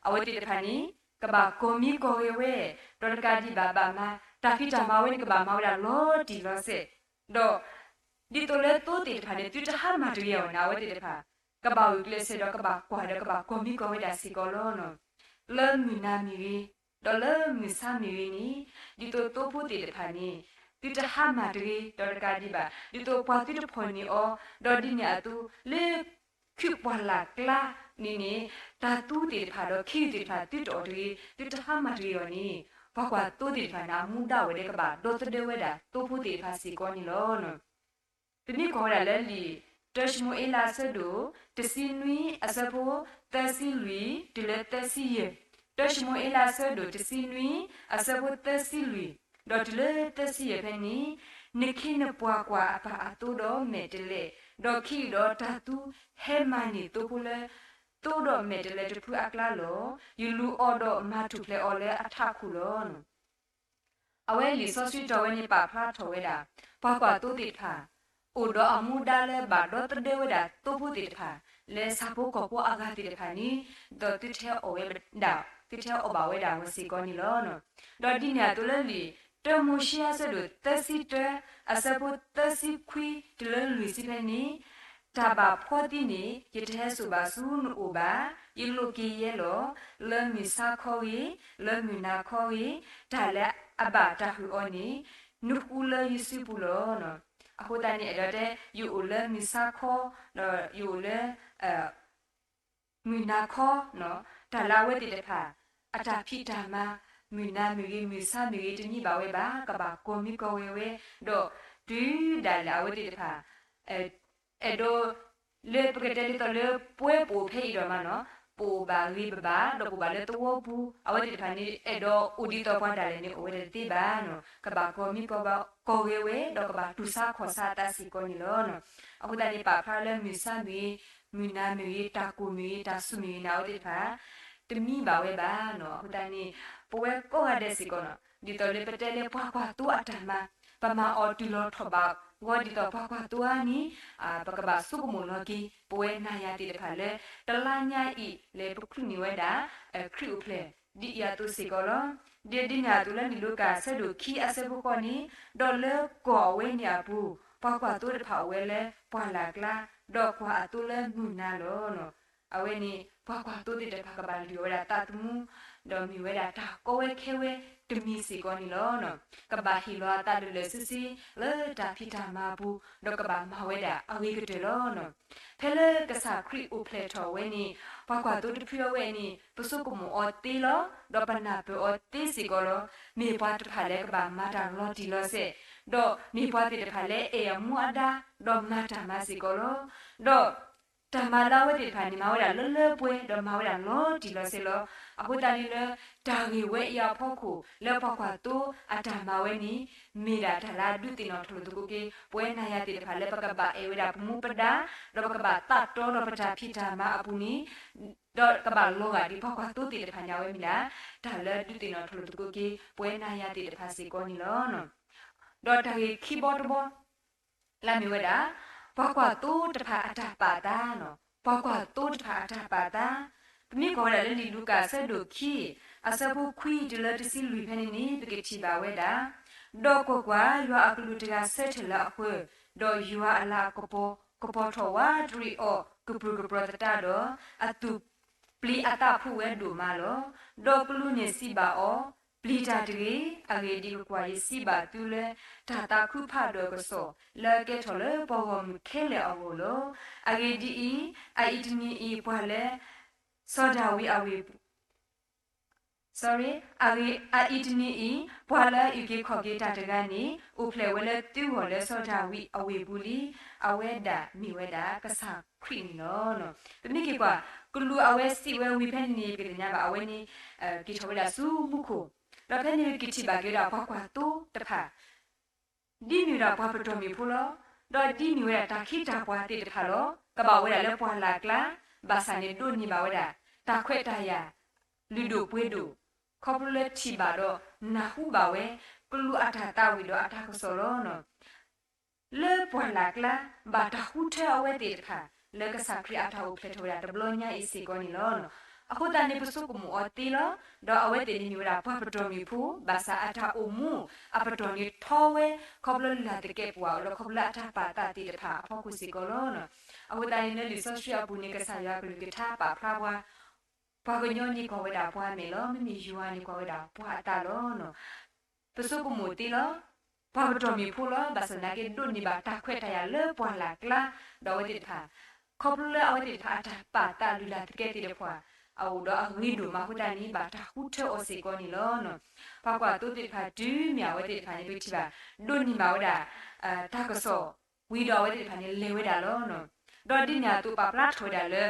အဝဲသ့ၣ်တဖၣ်န့ၣ် ကဘၣ်ကီၤမံကီၤဂဲၤဝဲ, ဒီးတကးဒံးဘၣ်ဘၣ်မၤ တၢ်ဖံးတၢ်မၤဝဲန့ၣ် ကဘၣ်မၤဝဲဒၣ်လီၤတံၢ်လီၤဆဲး, ဒီး ဒ်သိးလၢသိသ့ၣ်တဖၣ်န့ၣ် သုတဟါမၢ်တဂ့ၤအီၤန့ၣ် အဝဲသ့ၣ်တဖၣ် ကဘၣ်ဂုာ်ကျဲးစၢးဒီးကဘၣ်ကွၢ်ဒီးကဘၣ်ကီၤမံကီၤဝဲဒၣ်စ့ၢ်ကီးလီၤ. လၢမုၢ်နၤမ့ၢ်ဂ့ၤ ဒီးလၢမုၢ်ဆါမုၢ်ဂ့ၤန့ၣ် ဒ်သိးသိဖိသ့ၣ်တဖၣ်န့ၣ် သုတဟါမၢ်တဂ့ၤ ဒီးတကးဒံးဘၣ် ဒ်သိးပှၤသုတဖီၣ်န့ၢ်အီၤ ဒီးဒ်န့ၣ်အသိး လၢ ခုၣ်ပှၢ်လၢ်ကျါန့ၣ်န့ၣ် တၢ်သူသ့ၣ်တဖၣ်ဒီးခ့ယုၢ်သ့ၣ်တဖၣ် သုတအီၣ်တဂ့ၤ သုတဟါမၢ်တဂ့ၤအဂီၢ်န့ၣ် ပှၤကွၢ်သိသ့ၣ်တဖၣ်န့ၣ် အမူဒါအိၣ်ဝဲလၢကဘၣ်ဒီသဒၢဝဲဒၣ် သိဖိသ့ၣ်တဖၣ်စ့ၢ်ကီးန့ၣ်လီၤ. ပမ့ၢ်ကွၢ်ဝဲဒၣ်လၢလံာ် တၢၡမူၤအ့လးအဆၢဒိၣ် တဆံနွံ အဆၢဖိ သၢဆံလွံၢ် တုၤလၢသၢဆံယဲၢ်, တၢၡမူၤအ့လးအဆၢဒိၣ် တဆံနွံ အဆၢဖိ သၢဆံလွံၢ် ဒီးတုၤလၢသၢဆံယဲၢ်ဖဲန့ၣ်, နခ့နပှၤကွၢ်အပၢ်အသိဒီးမဲာ်တဲးလဲး, ဒီးခ့ယုၢ်ဒီးတၢ်သူဟဲမၤန့ၢ်သိဖိလၢ သိဒီးမဲာ်တဲးလဲးတဖုအကျါလီၤ. ယလူၤအီၤဒီးမၤထူၣ်ဖျဲးအီၤလၢအထးခိၣ်လီၤ. အဝဲလံာ်စီဆှံတီၢ်ဝဲန့ၣ်ပာ်ဖျါထီၣ်ဝဲဒၣ် ပှၤကွၢ်သိသ့ၣ်တဖၣ် အိၣ်ဒီးအမူဒါလၢဘၣ်ဒီသဒၢဝဲဒၣ်သိဖိသ့ၣ်တဖၣ် လၢဆၣ်ဖိကီၢ်ဖိအဂၤသ့ၣ်တဖၣ်န့ၣ် ဒီးသုထဲအီၣ်ဝဲဒၣ် သုထဲအီၣ်ဘၣ်ဝဲဒၣ်ဝဲစ့ၢ်ကီးန့ၣ်လီၤ. ဒီးဒ်န့ၣ်အသိးလၢလံာ် တၢမိၤၡ့အဆၢဒိၣ်သၢဆံတၢ အဆၢဖိသၢဆံခွံ တုၤလၢလွံၢ်ဆံဖဲန့ၣ်, တၢ်ဘၣ်ဖှီသံန့ၣ် ယတဟဲစိာ်ဘၣ်ဆူနအိၣ်ဘၣ်, ယလိးက့ၤယဲလီၤ. လၢမုၢ်ဆါခီဂ့ၤ, လၢမုၢ်နၤခီဂ့ၤ, တၢ်လၢအဘၣ်တၢ်ဟုၣ်အီၤန့ၣ် နဃူလၢယစုပူၤလီၤ. အဃိသတးန့ၣ် အဲၣ်ဒိးတဲ ယအိၣ်လၢမုၢ်ဆါခီ, ဒီးယအိၣ်လၢ မုၢ်နၤခီ, တၢ်လၢအဝဲသ့ၣ်တဖၣ် အတၢ်ဖံးတၢ်မၤ, မုၢ်နၤမ့ၢ်ဂ့ၤ မုၢ်ဆါမ့ၢ်ဂ့ၤ တမံဘၣ်ဝဲဘၣ်, ကဘၣ်ကီၤမံကီၤဂဲၤဝဲ, ဒီးတုၤဒၣ်လဲာ်အဝဲသ့ၣ်တဖၣ် အဲၣ်ဒိး လၢပကတဲဒ်သိးလၢ ပဝဲပအိၣ်ဖဲအံၤဒီးမးနီၤ, ပအိၣ်ဘၣ်ဂ့ၤဘၣ်ဘၣ် ဒီးပအိၣ်ဘၣ်လၢသဝီပူၤ, အဝဲသ့ၣ်တဖၣ်န့ၣ် အဲၣ်ဒိးအိၣ်ဒ်သိးပှၤဒၣ်လဲာ်န့ၣ် အိၣ်ဝဲဒၣ်တသ့ဘၣ်နီၤ, ကဘၣ်ကီၤမံကီၤဘၣ် ကီၤဂဲၤဝဲ ဒီးကဘၣ်တူၢ်ဆါခီၣ်ဆါအသးစ့ၢ်ကီးန့ၣ်လီၤ. အဃိသတးန့ၣ် ပာ်ဖျါလၢမုၢ်ဆါမ့ၢ်ဂ့ၤ, မုၢ်နၤမ့ၢ်ဂ့ၤ, တၢ်ကိၢ်မ့ၢ်ဂ့ၤ, တၢ်ဆူၣ်မ့ၢ်ဂ့ၤန့ၣ် အဝဲသ့ၣ်တဖၣ် တမံဘၣ်ဝဲဘၣ်နီၤ. အဃိသတးန့ၣ် ပဝဲကိးဂၤဒဲးစ့ၢ်ကီးနီၤ, ဒ်သိးလၢပတဲလၢပှၤကွၢ်သိအတၢ်မၤ ပမၤအီၤတုၤလီၤထီၣ်ဘးဂီၤဒ်သိးပှၤကွၢ်သိဧါန့ၣ်, ပကဘၣ်ဆိကမိၣ်လီၤက့ၤ ပဝဲနၤယၤသ့ၣ်တဖၣ်လၢ တလါညါအံၤ လၢပချုးန့ၢ်ဝဲဒၣ် ခရံာ်အိၣ်ဖျဲၣ် ဒ်အံၤအသိးစ့ၢ်ကီးလီၤ. ဒ်ဒ်န့ၣ်အသိးလၢလံာ်လူၤကၣ်အဆၢဒိၣ်ခံအဆၢဖိဃိးန့ၣ်, ဒီးလၢကီၢ်အဝဲန့ၣ်အပူၤ ပှၤကွၢ်သိတဖၣ်အိၣ်ဝဲလၢပှၢ်လၢ်ကျါ, ဒီးကွၢ်အသိလၢမုၢ်နၤလီၤ. အဝဲန့ၣ် ပှၤကွၢ်သိသ့ၣ်တဖၣ်ကဘၣ်လုၢ်အီၣ်ဝဲဒၣ်သးသမူ, ဒီးမ့ၢ်ဝဲဒၣ်တၢ်ကီဝဲခဲဝဲတမံၤစ့ၢ်ကီးန့ၣ်လီၤ. ကဘၣ်ဟ့ၣ်လီၤအသးလၢာ်လၢာ်ဆ့ဆ့ လၢတၢ်ဖံးတၢ်မၤအပူၤ, ဒီးကဘၣ်မၤဝဲဒၣ်အဂ့ၤကတၢၢ်လီၤ. ဖဲလၢကစၢ်ခရံာ်အိၣ်ဖျဲၣ်ထီၣ်ဝဲန့ၣ်, ပှၤကွၢ်သိတဖုအဝဲန့ၣ် ပဆိကမိၣ်အီၤသ့လီၤ, ဒီးပနၢ်ပၢၢ်အီၤသ့စ့ၢ်ကီးလီၤ. မ့ၢ်ပှၤတဖၣ်လၢကဘၣ်မၤတၢ်လီၤတံၢ်လီၤဆဲး, ဒီးမ့ၢ်ပှၤသ့ၣ်တဖၣ်လၢအဲၣ်အမူအဒါ, ဒီးမၤတၢ်မၤစ့ၢ်ကီးလီၤ. ဒီး တၢ်မၤလၢအဝဲသ့ၣ်တဖၣ်န့ၣ် မၤဝဲဒၣ်လၢလၢပှဲၤပှဲၤ ဒီးမၤဝဲဒၣ်လီၤတံၢ်လီၤဆဲးလီၤ. အဃိသတးန့ၣ်လၢ တၢ်ဂ့ၢ်ဝဲအံၤအဖီခိၣ် လၢပှၤကွၢ်သိအတၢ်မၤဝဲန့ၣ် မ့ၢ်ဒၣ်တၢ်လၢအဒုးသ့ၣ်နီၣ်ထီၣ်လိာ်သကိးက့ၤ ပဝဲနၤယၤသ့ၣ်တဖၣ်လၢပကဘၣ်အဲၣ်ဝဲဒၣ်ပမူပဒါ, ဒီးပကဘၣ်သးတီဒီးပတၢ်ဖံးတၢ်မၤအပူၤန့ၣ်, ဒီးကဘၣ်လီၤဂာ်ဒ်ပှၤကွၢ်သိသ့ၣ်တဖၣ်န့ၣ် အဝဲမ့ၢ်ဒၣ် တၢ်လၢဒုးသ့ၣ်နီၣ်ထီၣ်လိာ်သကိးက့ၤ ပဝဲနၤယၤသ့ၣ်တဖၣ်စ့ၢ်ကီးန့ၣ်လီၤ. ဒီးတၢ်ဂ့ၢ်ခံဘီတဘီ လၢမ့ၢ်ဝဲဒၣ် ပှၤကွၢ်သိတဖၣ်အတၢ်ပာ်သး, ပှၤကွၢ်သိတဖၣ်အတၢ်ပာ်သး, ပမ့ၢ်ကွၢ်ဝဲဒၣ်လၢလံာ်လူၤကၣ်အဆၢဒိၣ်ခံ အဆၢဖိခွံတုၤလၢတဆံလွံၢ်ဖဲန့ၣ်န့ၣ် ပကထံၣ်ဘၣ်ဝဲဒၣ်, ဒီးကွၢ်ကွၢ်, ယွၤအကလူးတဂၤဆၢထၢၣ်လၢအဃၢၤ, ဒီးယွၤအလၤကပီၤ ကပီၤထီၣ်ဝးတရံးအီၤ ကပြုၢ်ကပြီၤသတးဒီး, အသူၣ်ပျံၤအသးဖုးဝဲဒိၣ်မးလီၤ. ဒီးကလူးန့ၣ်စံးဘၣ်အီၤ, ပျံၤတၢ်တဂ့ၤ, အဂ့ၢ်ဒ်အံၤ, ကွၢ်ကွၢ်, ယစံးဘၣ်သုလၢ တၢ်သးခုဖးဒိၣ်အကစီၣ် လၢအကဲထီၣ်လၢပှၤဂီၢ်မုၢ်ခဲလၢာ်အဂီၢ်လီၤ. အဂ့ၢ်ဒ်အံၤ, အအံၤတနံၤအံၤ ပှၤလၢ စီၤဒၤဝံးအဝ့ၢ် အအံၤတနံၤအံၤ ပှၤလၢအအုၣ်က့ၤခီၣ်က့ၤတၢ်တဂၤန့ၣ် အိၣ်ဖျဲၣ်ဝဲလၢသုဂီၢ်လၢစီၤဒၤဝံးအဝ့ၢ်ပူၤလံ. အဝဲဒၣ်မ့ၢ်ဝဲဒၣ်ကစၢ်ခရံာ်န့ၣ်လီၤ. ပမ့ၢ်က့ၤကွၢ် ကလူးအဝဲစံးဝဲဝံၤဖဲန့ၣ် ပကသ့ၣ်ညါဘၣ် အဝဲန့ၣ် က့ၤထီၣ်ဝဲဒၣ်ဆူမူခိၣ်, ဒီးဖဲန့ၣ်က့ၤထံၣ်ဘၣ်က့ၤဝဲဒၣ်ပှၤကွၢ်သိတဖၣ် ဒ်မ့ၢ်ဝဲဒၣ်ပှၤပတီၢ်မုၢ်ဖိလီၤ. ဒီးဒ်မ့ၢ်ဝဲဒၣ်တၢ်ခ့တၢ်ပှၤသ့ၣ်တဖၣ်လီၤ. ကဘၣ်ဝဲဒၣ်လၢပှၢ်လၢ်ကျါ, ဘၣ်ဆၣ်န့ၣ်ဒိးန့ၢ်ဘၣ်ဝဲဒၣ် တၢ်ခွဲးတၢ်ယာ် လုၢ်ဒိၣ်ပှ့ၤဒိၣ်, ခီဖျိလၢထံၣ်ဘၣ်ဒီးနၢ်ဟူဘၣ်ဝဲ ကလူးအတၢ်သးဝံၣ်ဒီးအတၢ်ကစီၣ်လီၤ. လၢပှၢ်လၢ်ကျါ ဘၣ်တၢ်ဃုထၢအဝဲသ့ၣ်တဖၣ် လၢကစၢ်ခရံာ်အတၢ်အိၣ်ဖျဲၣ်ထီၣ်ဝဲဒၣ်တဘျီညါအံၤစ့ၢ်ကီးန့ၣ်လီၤ. အဃိသတးန့ၣ် ပဆိကမိၣ်အီၤသ့လီၤ. ဒီးအဝဲသ့ၣ်န့ၣ်မ့ၢ်ဝဲဒၣ်ပှၤပတီၢ်မုၢ်ဖိ, ဘၣ်ဆၣ်အတၢ်အိၣ်မူအပတီၢ်န့ၣ်ထီဝဲ ခီဖျိလၢ်သကဲးပဝး ဒီးခီဖျိလၢအတၢ်ပာ်သးသ့ၣ်တဖၣ်အဖီခိၣ်စ့ၢ်ကီးလီၤ. အဃိသတးန့ၣ်လၢလံာ်စီဆှံအပူၤန့ၣ် ကစၢ်ယွၤအကလုၢ်ကထါပာ်ဖျါပှၤ ပှၤကညီန့ၣ်ကွၢ်ဝဲဒၣ်ပှၤအမဲာ်လီၤ. မ့မ့ၢ်ယွၤန့ၣ်ကွၢ်ဝဲဒၣ်ပှၤအသးလီၤ. ပဆိကမိၣ်သ့လီၤ. ပှၤပတီၢ်မံၤဖိလီၤ. ဘၣ်ဆၣ်သနာ်က့ ဒိးန့ၢ်ဘၣ်တၢ်ခွဲးတၢ်ယာ်လၢပှၢ်လၢ်ကျါ, ဒီးအဝဲသ့ၣ်တဖၣ် ခီဖျိလၢအဝဲသ့ၣ်တဖၣ်အတၢ်ပာ်သးလုၢ်လၢ်သကဲသ့ၣ်တဖၣ် အအိၣ်ဒီးအဂ့ၤဒိၣ်မးအဃိသတးန့ၣ် ဘၣ်တၢ်ဃုထၢအီၤစ့ၢ်ကီးန့ၣ်လီၤ. ပှၤကွၢ်သိသ့ၣ်တဖၣ်တုၤမ့ၢ်အဝဲသ့ၣ်တဖၣ်န့ၣ် ပထံၣ်ဘၣ် ဒိးန့ၢ်ဘၣ်ဝဲဒၣ် တၢ်ကစီၣ် ဝံၤဒီးအဝဲသ့ၣ်တဖၣ်န့ၣ်လဲၤဝဲဒၣ်လီၤ. ဒီးဒ်န့ၣ်အသိးပာ်ဖျါထီၣ်ဝဲဒၣ်လၢ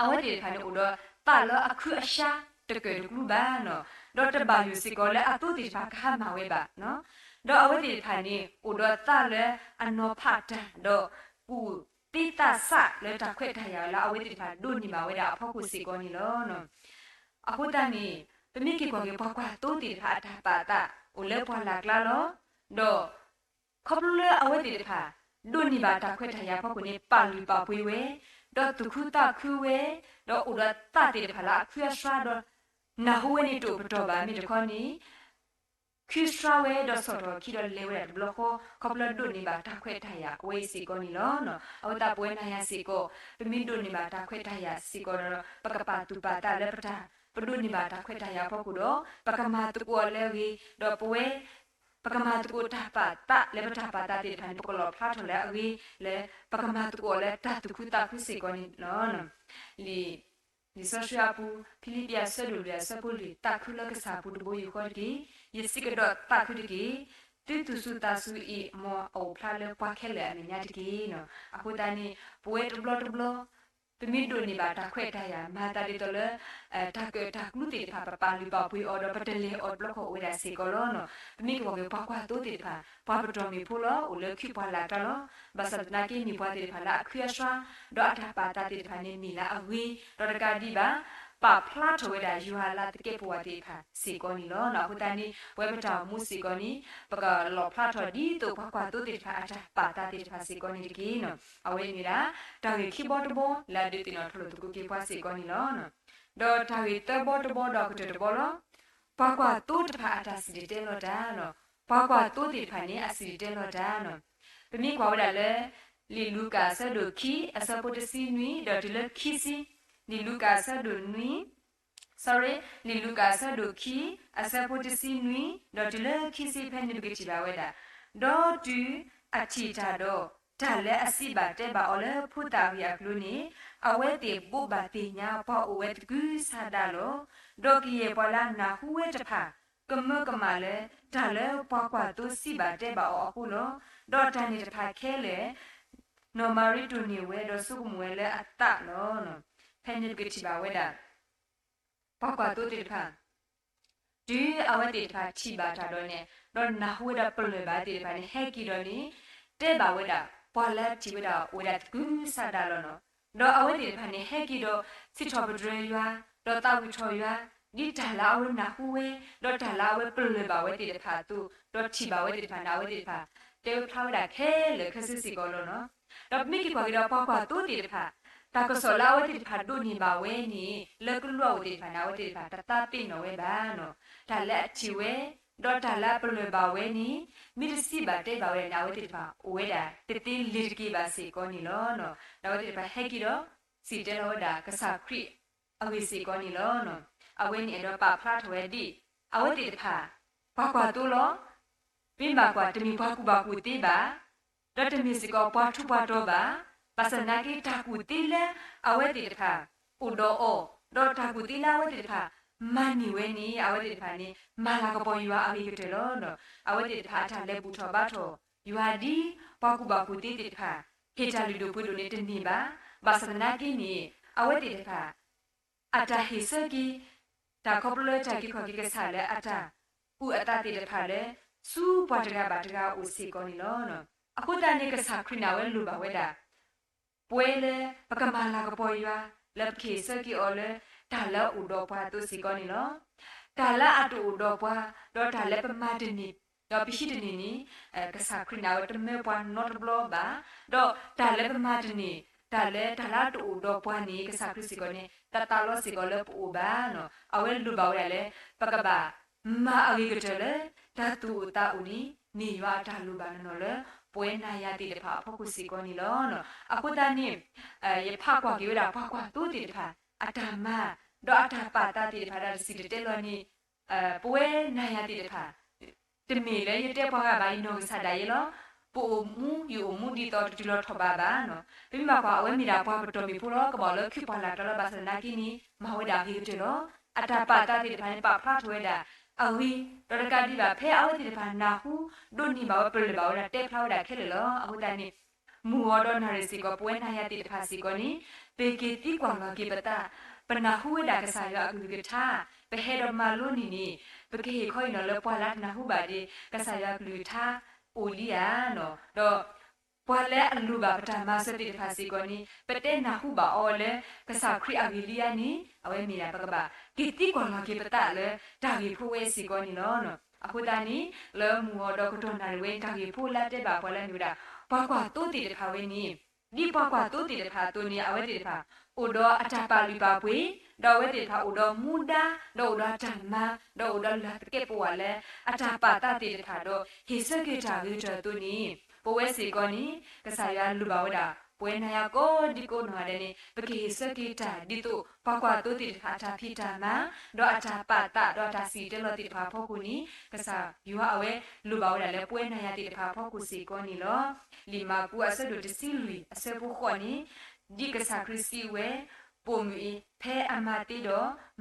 အဝဲသ့ၣ်တဖၣ်န့ၣ် အိၣ်ဒီးသးလၢအခုအဆါတကၢၢ်တကျူဘၣ်န့ၣ်, ဒီးတဘၣ်ယိၣ်စ့ၢ်ကီးလၢအသိသ့ၣ်တဖၣ်ကဟါမၢ်ဝဲဘၣ်န့ၣ်, ဒီးအဝဲသ့ၣ်တဖၣ်န့ၣ် အိၣ်ဒီးသးလၢအနီၤဖးတၢ် ဒီးကူၣ်သ့သးဆးလၢတၢ်ခွဲးတၢ်ယာ်လၢအဝဲသ့ၣ်တဖၣ်ဒိးန့ၢ်ဘၣ်ဝဲဒၣ်အဖီခိၣ်စ့ၢ်ကီးန့ၣ်လီၤ. အဃိသတးန့ၣ် ပမ့ၢ်က့ၤကွၢ်က့ၤ ပှၤကွၢ်သိသ့ၣ်တဖၣ်အတၢ်ပာ်သး အိၣ်လၢပှၢ်လၢ်ကျါလီၤ. ဒီး ခီဖျိလၢအဝဲသ့ၣ်တဖၣ် ဒိးန့ၢ်ဘၣ်တၢ်ခွဲးတၢ်ယာ်အဖီခိၣ်န့ၣ် ပာ်လုၢ်ပာ်ပှ့ၤဝဲ, ဒီးသူၣ်ခုသးခုဝဲ, ဒီးအိၣ်ဒီးသးသ့ၣ်တဖၣ်လၢအခုအဆါဒီး နၢ်ဟူဝဲန့ၣ်တအိၣ်ပတီၢ်ဘၣ် မ့ၢ်တခီန့ၣ် ခုဆှါဝဲဒီးဆီၣ်ထီၣ်ခံဒီးလဲၤဝဲဒၣ်တဘျီဃီ ခီဖျိဒိးန့ၢ်ဘၣ်တၢ်ခွဲးတၢ်ယာ်အဝဲအံၤစ့ၢ်ကီးန့ၣ်လီၤ. အဝဲသတးပဝဲနၤယၤစ့ၢ်ကီး ပမ့ၢ်ဒိးန့ၢ်ဘၣ်တၢ်ခွဲးတၢ်ယာ်စ့ၢ်ကီးဒီး ပကပာ်သူၣ်ပာ်သးလၢပတၢ် ပဒိးန့ၢ်ဘၣ်တၢ်ခွဲးတၢ်ယာ်အဖီခိၣ်ဒီး ပကမၤသကိးအီၤလၢအဂ့ၤ, ဒီးပဝဲ ပကမၤသကိးတၢ်ပာ်သးလၢပတၢ်ပာ်သးသ့ၣ်တဖၣ်န့ၣ် ပကလီၣ်ဖျါထီၣ်လၢအဂ့ၤလၢ ပကမၤသကိးအီၤလၢတၢ်သူၣ်ခုသးခုစ့ၢ်ကီးန့ၣ်လီၤ. လံာ် လံာ်စီဆှံအပူၤ ဖံလံးပံးအဆၢဒိၣ်လွံၢ်အဆၢဖိလွံၢ်, သးခုလၢကစၢ်အပူၤတဘိယူၢ်ဃီတက့ၢ်. ယစံးကဒီးသးခုတက့ၢ်. သုသူၣ်စူၤသးစူၤအံၤ မ်အအိၣ်ဖျါလၢပှၤခဲလၢာ်အမဲာ်ညါတက့ၢ်. အဃိသတးန့ၣ် ပဝဲတဘျီတဘျီ ပမ့ၢ်ဒိးန့ၢ်ဘၣ်တၢ်ခွဲးတၢ်ယာ် မၤသးဒ်သိးလၢ တၢ်ကၢၣ်တၢ်ကျူသ့ၣ်တဖၣ် ပပာ်လုၢ်ပာ်ပှ့ၤအီၤဒီး ပတလဲၤအီၤတဘျီဃီအိၣ်ဝဲဒၣ်စ့ၢ်ကီးလီၤ. ပမ့ၢ်က့ၤကွၢ်က့ၤပှၤကွၢ်သိသ့ၣ်တဖၣ် ပှၤပတီၢ်မံၤဖိလီၤ အိၣ်လၢခုပှၢ်လၢ်ကျါလီၤ. ဘၣ်ဆၣ်သနာ်က့မ့ၢ်ပှၤသ့ၣ်တဖၣ်လၢအခုအဆှါ ဒီးအတၢ်ပာ်သးသ့ၣ်တဖၣ်န့ၣ်မ့ၢ်လၢအဂ့ၤ ဒီးတကးဒံးဘၣ် ပာ်ဖျါထီၣ်ဝဲဒၣ်ယွၤလၢသကဲးပဝးသ့ၣ်တဖၣ်စ့ၢ်ကီးန့ၣ်လီၤ. အဃိသတးန့ၣ် ပဝဲပတၢ်အိၣ်မူစ့ၢ်ကီးန့ၣ် ပကလီၣ်ဖျါထီၣ်ဒ်သိးပှၤကွၢ်သိသ့ၣ်တဖၣ်အတၢ်ပာ်သးသ့ၣ်တဖၣ်စ့ၢ်ကီးန့ၣ်တက့ၢ်. အဝဲမ့ၢ်ဒၣ် တၢ်ဂ့ၢ်ခံဘီတဘီလၢအဒုးသ့ၣ်နီၣ်ထီၣ်လိာ်သကိးက့ၤပှၤစ့ၢ်ကီးန့ၣ်လီၤ. ဒီးတၢ်ဂ့ၢ်သၢဘီတဘီဒီးအကတၢၢ်တဘီလီၤ. ပှၤကွၢ်သိတဖၣ်အတၢ်စံၣ်တဲၤတဲလီၤတၢ်န့ၣ်, ပှၤကွၢ်သိသ့ၣ်တဖၣ်န့ၣ် အစံၣ်တဲၤတဲလီၤတၢ်န့ၣ်, ပမ့ၢ်ကွၢ်ဝဲဒၣ်လၢ လံာ်လူၤကၣ်အဆၢဒိၣ်ခံ အဆၢဖိတဆံနွံ ဒီးတုၤလၢခံဆံ, လံာ်လူၤကၣ်အဆၢဒိၣ်နွံ sorry, လံာ်လူၤကၣ်အဆၢဒိၣ်ခံ အဆၢဖိတဆံနွံ ဒီးတုၤလၢခံဆံဖဲန့ၣ်ပကထံၣ်ဘၣ်ဝဲဒၣ်, ဒီးတုၤအထံၣ်တၢ်ဒီး တၢ်လၢအစံးဘၣ်တဲဘၣ်အီၤလၢဖိသၣ်အဂ့ၢ်အကျိၤန့ၣ်, အဝဲသ့ၣ်ဘိးဘၣ်သ့ၣ်ညါပှၤအိၣ်ဝဲသကုၤဆးဒးလီၤ. ဒီးကယဲၢ်ပှၤလၢအနၢ်ဟူဝဲတဖၣ် ကမၢကမၣ်လၢ တၢ်လၢပှၤကွၢ်သိစံးဘၣ်တဲဘၣ်အီၤအဃိလီၤ. ဒီးတၢ်န့ၣ်တဖၣ်ခဲလၢာ် နီၢ်မၤရံတိၢ်န့ၢ်ဝဲဒီးဆိကမိၣ်ဝဲလၢအသးလီၤ. ဖဲန့ၣ်ပကထံၣ်ဘၣ်ဝဲဒၣ် ပှၤကွၢ်သိသ့ၣ်တဖၣ် တုၤအဝဲသ့ၣ်တဖၣ်ထံၣ်ဘၣ်တၢ်ဒီးန့ၣ်, ဒီးနၢ်ဟူဝဲဒၣ်ပလၢၢ်ဘၣ်သ့ၣ်တဖၣ်န့ၣ် ဟဲက့ၤဒီးန့ၣ် တဲဘၣ်ဝဲဒၣ် ပှၤလၢအထံၣ်ဝဲဒၣ်အိၣ်ဝဲဒၣ်သကုၤဆးဒးလီၤန့ၣ်, ဒီးအဝဲသ့ၣ်တဖၣ်န့ၣ် ဟဲက့ၤဒီး စံးထီၣ်ပတြၢၤယွၤ, ဒီးသးဝံၣ်ထီၣ်ယွၤ, ဒ်တၢ်လၢအဝဲနၢ်ဟူဝဲ, ဒီးတၢ်လၢအဝဲပလၢၢ်ဘၣ်ဝဲသ့ၣ်တဖၣ်အသိး, ဒီးထံၣ်ဘၣ်ဝဲသ့ၣ်တဖၣ်န့ၣ် အဝဲသ့ၣ်တဖၣ် တဲဝဲဖျါဝဲဒၣ်ခဲလၢာ်ခဲဆ့စ့ၢ်ကီးလီၤန့ၣ်. ဒီးပမ့ၢ်က့ၤကွၢ်က့ၤဒီးပှၤကွၢ်သိသ့ၣ်တဖၣ် တၢ်ကစီၣ်လၢအဝဲသ့ၣ်တဖၣ်ဒိးန့ၢ်ဘၣ်ဝဲန့ၣ် လၢကလုာ်အအိၣ်သ့ၣ်တဖၣ်န့ၣ် အဝဲသ့ၣ်တဖၣ်တသးပ့ၤနီၣ်ဝဲဘၣ်န့ၣ်. တၢ်လၢအထံၣ်ဝဲ ဒီးတၢ်လၢအပလၢၢ်ဘၣ်ဝဲန့ၣ် မ့ၢ်တစံးဘၣ်တဲဘၣ်ဝဲဒၣ်န့ၣ် အဝဲသ့ၣ်တဖၣ် အိၣ်ဝဲဒၣ်တသ့လၢၤတက့ၢ်ဘၣ်စ့ၢ်ကီးန့ၣ်လီၤ. ဒီးအဝဲသ့ၣ်တဖၣ်ဟဲက့ၤဒီး စံၣ်တဲၤတဲလီၤဝဲဒၣ်ကစၢ်ခရံာ်အဂ့ၢ်စ့ၢ်ကီးန့ၣ်လီၤ. အဝဲန့ၣ်အဲၣ်ဒိးပာ်ဖျါထီၣ်ဝဲဒ် အဝဲသ့ၣ်တဖၣ် ပှၤကွၢ်သိလီၤ. မ့ၢ်ဘၣ်ကွၢ် တမ့ၢ်ပှၤကူၣ်ဘၣ်ကူၣ်သ့ဘၣ်, ဒီးတမ့ၢ်စ့ၢ်ကီးပှၤထူးပှၤတီၤဘၣ်. ဘၣ်ဆၣ်သနာ်က့ တၢ်ကူၣ်သ့လၢအဝဲသ့ၣ်တဖၣ် အိၣ်ဒီးအီၤ, ဒီးတၢ်ကူၣ်သ့လၢအဝဲသ့ၣ်တဖၣ် မၤန့ၢ်ဝဲန့ၣ် အဝဲသ့ၣ်တဖၣ်န့ၣ် မၤလၤကပီၤယွၤအဂ့ၤကတၢၢ်လီၤ. အဝဲသ့ၣ်တဖၣ်အတၢ်လဲၤဘူၣ်ထီၣ်ဘါထီၣ်ယွၤဒ် ပှၤကူၣ်ဘၣ်ကူၣ်သ့သ့ၣ်တဖၣ် ဟ့ၣ်တၢ်လုၢ်ဒိၣ်ပှ့ၤဒိၣ်န့ၣ်တန့ၢ်ဘၣ်. ဘၣ်ဆၣ်သနာ်က့န့ၣ် အဝဲသ့ၣ်တဖၣ် အတၢ်ဟ့ၣ်ဆၢက့ၤ တၢ်ခီဖျိလၢတၢ်အုၣ်အသးသ့ၣ်တဖၣ်လၢအတၢ်အုၣ်အသးသ့ၣ်တဖၣ်လၢ ဆူပှၤတဂၤဘၣ်တဂၤအအိၣ်စ့ၢ်ကီးန့ၣ်လီၤ. အဃိသတးန့ၣ် ကစၢ်ခရံာ်န့ၣ် အဝဲလိၣ်ဘၣ်ဝဲဒၣ် ပဝဲလၢပကမၤလၤကပီၤယွၤ လၢပကဟ့ၣ်ဆၢက့ၤအီၤလၢ တၢ်လၢအအိၣ်ဒီးပှၤအသိးစ့ၢ်ကီးန့ၣ်လီၤ. တၢ်လၢအတအိၣ်ဒီးပှၤ ဒီးတၢ်လၢပမၤတန့ၢ် ဒီးပဟံးတန့ၢ်န့ၣ် ကစၢ်ခရံာ်န့ၣ် အဝဲတမၢပှၤနီတဘျီဘၣ်. ဒီးတၢ်လၢပမၤတန့ၢ် တၢ်လၢတၢ်လၢအတအိၣ်ဒီးပှၤန့ၣ် ကစၢ်ခရံာ်စ့ၢ်ကီးန့ၣ် တသးလီစ့ၢ်ကီးလၢပအိၣ်ဘၣ်န့ၣ်. အဝဲလိၣ်ဘၣ်ဝဲဒၣ်လၢ ပကဘၣ်မၤအဂ့ၤကတၢၢ်လၢ တၢ်သူၣ်အိၣ်သးအိၣ်န့ၣ် မ့ၢ်ယွၤအတၢ်လိၣ်ဘၣ်နီၢ်နီၢ်လၢ ပဝဲနၤယၤသ့ၣ်တဖၣ်အဖီခိၣ်စ့ၢ်ကီးန့ၣ်လီၤ. အဃိသတးန့ၣ် ယဖးကွၢ်က့ၤဝဲဒၣ်ပှၤကွၢ်သိသ့ၣ်တဖၣ် အတၢ်မၤ ဒီးအတၢ်ပာ်သးသ့ၣ်တဖၣ်ဒီးတစံၣ်တဲၤတဲလီၤန့ၣ် ပဝဲနၤယၤသ့ၣ်တဖၣ် တမ့ၢ်လၢယတဲပှၤဂၤဘၣ် ယနီၢ်ကစၢ်ဒၣ်ယဲလီၤ. ပအိၣ်မူယအိၣ်မူဒ်သိးတတုၤလီၤထီၣ်ဘးဘၣ်နီၤ. ပမ့ၢ်ဘၣ်ကွၢ်အဝဲမ့ၢ်ဒၣ်ပှၤပတီၢ်မုၢ်ဖိလီၤ. ကဘၣ်အိၣ်လၢခုပှၢ်လၢ်ကျါလီၤ. ဘၣ်ဆၣ်သနာ်က့န့ၣ် မၤဝဲဒၣ်အဂ့ၤကတၢၢ်လီၤ. အတၢ်ပာ်သးသ့ၣ်တဖၣ်န့ၣ် ပာ်ဖျါထီၣ်ဝဲဒၣ်အဂ့ၤ, ဒီးတကးဒံးဘၣ် ဖဲအဝဲသ့ၣ်တဖၣ်နၢ်ဟူဒိးန့ၢ်ဘၣ်ဝဲ ပလၢၢ်ဘၣ်ဝဲဒၣ် တဲဖျါဝဲဒၣ်ခဲလၢာ်လီၤ. အဃိသတးန့ၣ် မုၢ်ဂီၤဒီးနၣ်ရံၣ်စ့ၢ်ကီး ပဝဲနၤယၤသ့ၣ်တဖၣ်စ့ၢ်ကီးန့ၣ် ပက့ၤသံကွၢ်လီၤက့ၤပသး, ပနၢ်ဟူဝဲဒၣ်ကစၢ်ယွၤအကလုၢ်ကထါ, ပဟဲဒီးမၤလိန့ၢ်န့ၣ် ပကဟ့ၣ်ခီအံၤနီၤလၢပှၤလၢတနၢ်ဟူဘၣ်ဒံး ကစၢ်ယွၤအကလုၢ်ကထါအိၣ်လံဧါနီၤ. ဒီးပှၤလၢအလိၣ်ဘၣ်ပတၢ်မၤစၢၤသ့ၣ်တဖၣ်စ့ၢ်ကီးန့ၣ် ပတဲနၢ်ဟူဘၣ်အီၤလၢ ကစၢ်ခရံာ်အဂ့ၢ်လံဧါန့ၣ် အဝဲမ့ၢ်ဒၣ်ပကဘၣ်က့ၤသံကွၢ်လီၤက့ၤပသးလၢတၢ်ဂ့ၢ်ဖိဝဲစ့ၢ်ကီးန့ၣ်လီၤ. အဃိသတးန့ၣ် လၢမုၢ်ဂီၤဒီးကတီၢ်နၣ်ရံၣ်ဝဲ တၢ်ဂ့ၢ်ဖိလၢအတဲဘၣ်ပှၤလၢအမ့ၢ်ဝဲဒၣ် ပှၤကွၢ်သိသ့ၣ်တဖၣ်ဝဲန့ၣ် ဒ်ပှၤကွၢ်သိသ့ၣ်တဖၣ်အသိးန့ၣ် အဝဲသ့ၣ်တဖၣ် အိၣ်ဒီးအတၢ်ပာ်လုၢ်ပာ်ပှ့ၤ, ဒီးအဝဲသ့ၣ်တဖၣ်အိၣ်ဒီးမူဒါ, ဒီးအိၣ်ဒီးတၢ်မၤ, ဒီးအိၣ်ဒီးလၢသကဲးပဝးလၢ အတၢ်ပာ်သးသ့ၣ်တဖၣ်ဒီး ဟ့ၣ်ဆၢက့ၤတၢ်ဂ့ၤကတၢၢ်အသိးန့ၣ် ပဝဲစ့ၢ်ကီးန့ၣ် ကစၢ်ယွၤလိၣ်ဘၣ်ဝဲဒၣ် ပဝဲနၤယၤကိးဒံကိးနီၢ်ဂၤဒဲးန့ၣ် ပကဟ့ၣ်ဆၢက့ၤတၢ်ဒ်သိး ပှၤကွၢ်သိသ့ၣ်တဖၣ်အတၢ်ဖံးတၢ်မၤ, ဒီးအတၢ်ပာ်သး ဒီးအတၢ်စံၣ်တဲၤတဲလီၤသ့ၣ်တဖၣ်အဖီခိၣ်န့ၣ် ကစၢ်ယွၤအဝဲလိၣ်ဘၣ်ဝဲဒၣ်လၢပဝဲနၤယၤသ့ၣ်တဖၣ်အဖီခိၣ်စ့ၢ်ကီးန့ၣ်လီၤ. လံာ်မၢ်ကူးအဆၢဒိၣ်တဆံလွံၢ်အဆၢဖိဃိးန့ၣ် ဒ်ကစၢ်ခရံာ်စံးဝဲ, ပိာ်မုၣ်အံၤ ဖဲအမၤသ့ဒီး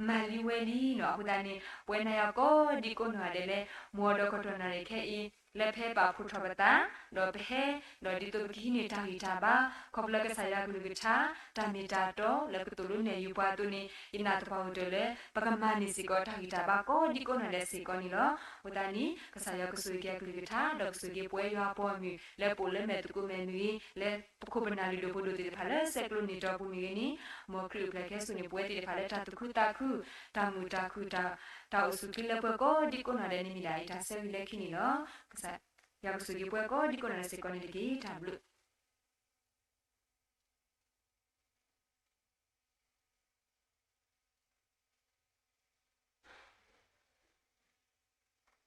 မၤလံဝဲလံနီၤ. အဃိသတးန့ၣ် ပဝဲနၤယၤကိးဒံကိးနီၢ်ဂၤဒဲးလၢ မုၢ်ဂီၤဒီးကတီၢ်နၣ်ရံၣ်ခဲအံၤ လၢဖဲပာ်ဖှိၣ်ထီၣ်ပသး ဒီးပဟဲ ဒီးဒ်သိးပကဟံးန့ၢ်တၢ်ဂံၢ်တၢ်ဘါ ခီဖျိကစၢ်ယွၤကလုၢ်ကထါ တၢ်မ့ၢ်တၢ်တီလၢကသိၣ်လိနဲၣ်ယုာ်ပှၤအသိးန့ၣ် ယနာ်သပှၢ်ကတၢၢ်လၢ ပကမၤန့ၢ်စ့ၢ်ကီးတၢ်ဂံၢ်တၢ်ဘါကိးဒံကိးနီၢ်ဂၤဒဲးစ့ၢ်ကီးန့ၣ်လီၤ. အဃိသတးန့ၣ် ကစၢ်ယွၤကဆိၣ်ဂ့ၤက့ၤအကလုၢ်ကထါ ဒီးကဆိၣ်ဂ့ၤက့ၤပဝဲယွၤအပှၤဂီၢ်မုၢ် လၢပအိၣ်လၢမဲာ်သကိးမဲာ်မ့ၢ်ဂ့ၤ လၢပခိၣ်ပနၢ်လုၢ်ဒိၣ်ပှ့ၤဒိၣ်သ့ၣ်တဖၣ်လၢစဲးကျိးနံၣ်တီၢ်ပူၤမ့ၢ်ဂ့ၤန့ၣ် မ်ခရံာ်အိၣ်ဖျဲၣ်ကဟဲစိာ်န့ၢ် ပဝဲသ့ၣ်တဖၣ်လၢတၢ်သူၣ်ခုသးခု တၢ်မုာ်တၢ်ခုၣ် တၢ်အိၣ်ဆူၣ်ချ့လၢပှဲၤကိးဒံကိးနီၢ်ဂၤဒဲးန့ၣ်မ့ၢ်ဒၣ်အံၤတၢ်ဆၢဂ့ၤလၢခံန့ၣ်လီၤ. ကစၢ်ယွၤကဆိၣ်ဂ့ၤပဝဲကိးဒံကိးနီၢ်ဂၤဒဲးစ့ၢ်ကီးန့ၣ်တက့ၢ်.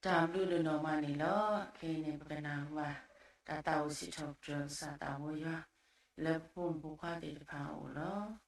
တၢ်ဘျုးတၢ်ဘျုးဒိၣ်နီၢ်မးန့ၣ်လီၤ. ခဲအံၤန့ၣ် ပကနၢ်ဟူဘၣ် တၢ်သးအိၣ်စံးထီၣ်ပတြၢၤကစၢ်သးဘိယွၤ လၢပဖိမုၣ်ဖိခွါသ့ၣ်တဖၣ်အအိၣ်လီၤ.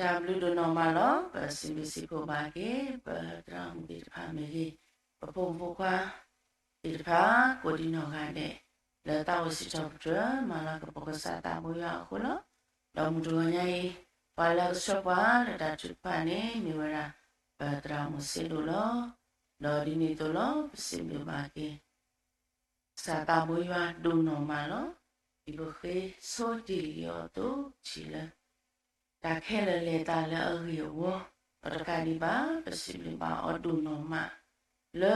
တၢ်ဘျုးဒိၣ်နီၢ်မးလီၤ. ပစံးဘျုးစံးဖှိၣ်ဘၣ်က့ၤ ပသရၣ်မုၣ်သ့ၣ်တဖၣ်မ့ၢ်ဂ့ၤ, ပဖိမုၣ်ဖိခွါသ့ၣ်တဖၣ် ကိးဒံနီၢ်ဂၤဒဲး လၢသးအိၣ်စံးထီၣ်ပတြၢၤ မၤလၤကပီၤကစၢ်သးဘိယွၤအဃိလီၤ. ဒီးမုၢ်တဂီၤညါအံၤ ပှၤလၢကဆှၢပှၤလၢတၢ်ထုကဖၣ်န့ၣ် မ့ၢ်ဝဲဒၣ် ပသရၣ်မုၣ်စ့ဒိၣ်လီၤ. ဒီးဒ်န့ၣ်အသိးလီၤ ပစံးဘျုးဘၣ်က့ၤ ကစၢ်သးဘိယွၤဒိၣ်နီၢ်မးလီၤ. ဒ်ပဃ့ဆိတ့ၢ်လံအီၤအသိး ထံၣ်လၢ တၢ်ခဲလၢာ်လဲၤသးလၢအဂ့ၢ်အဝီ, ဒီးတကးဒံးဘၣ် ပစံးဘျုးဘၣ်အီၤဒိၣ်နီၢ်မး လၢ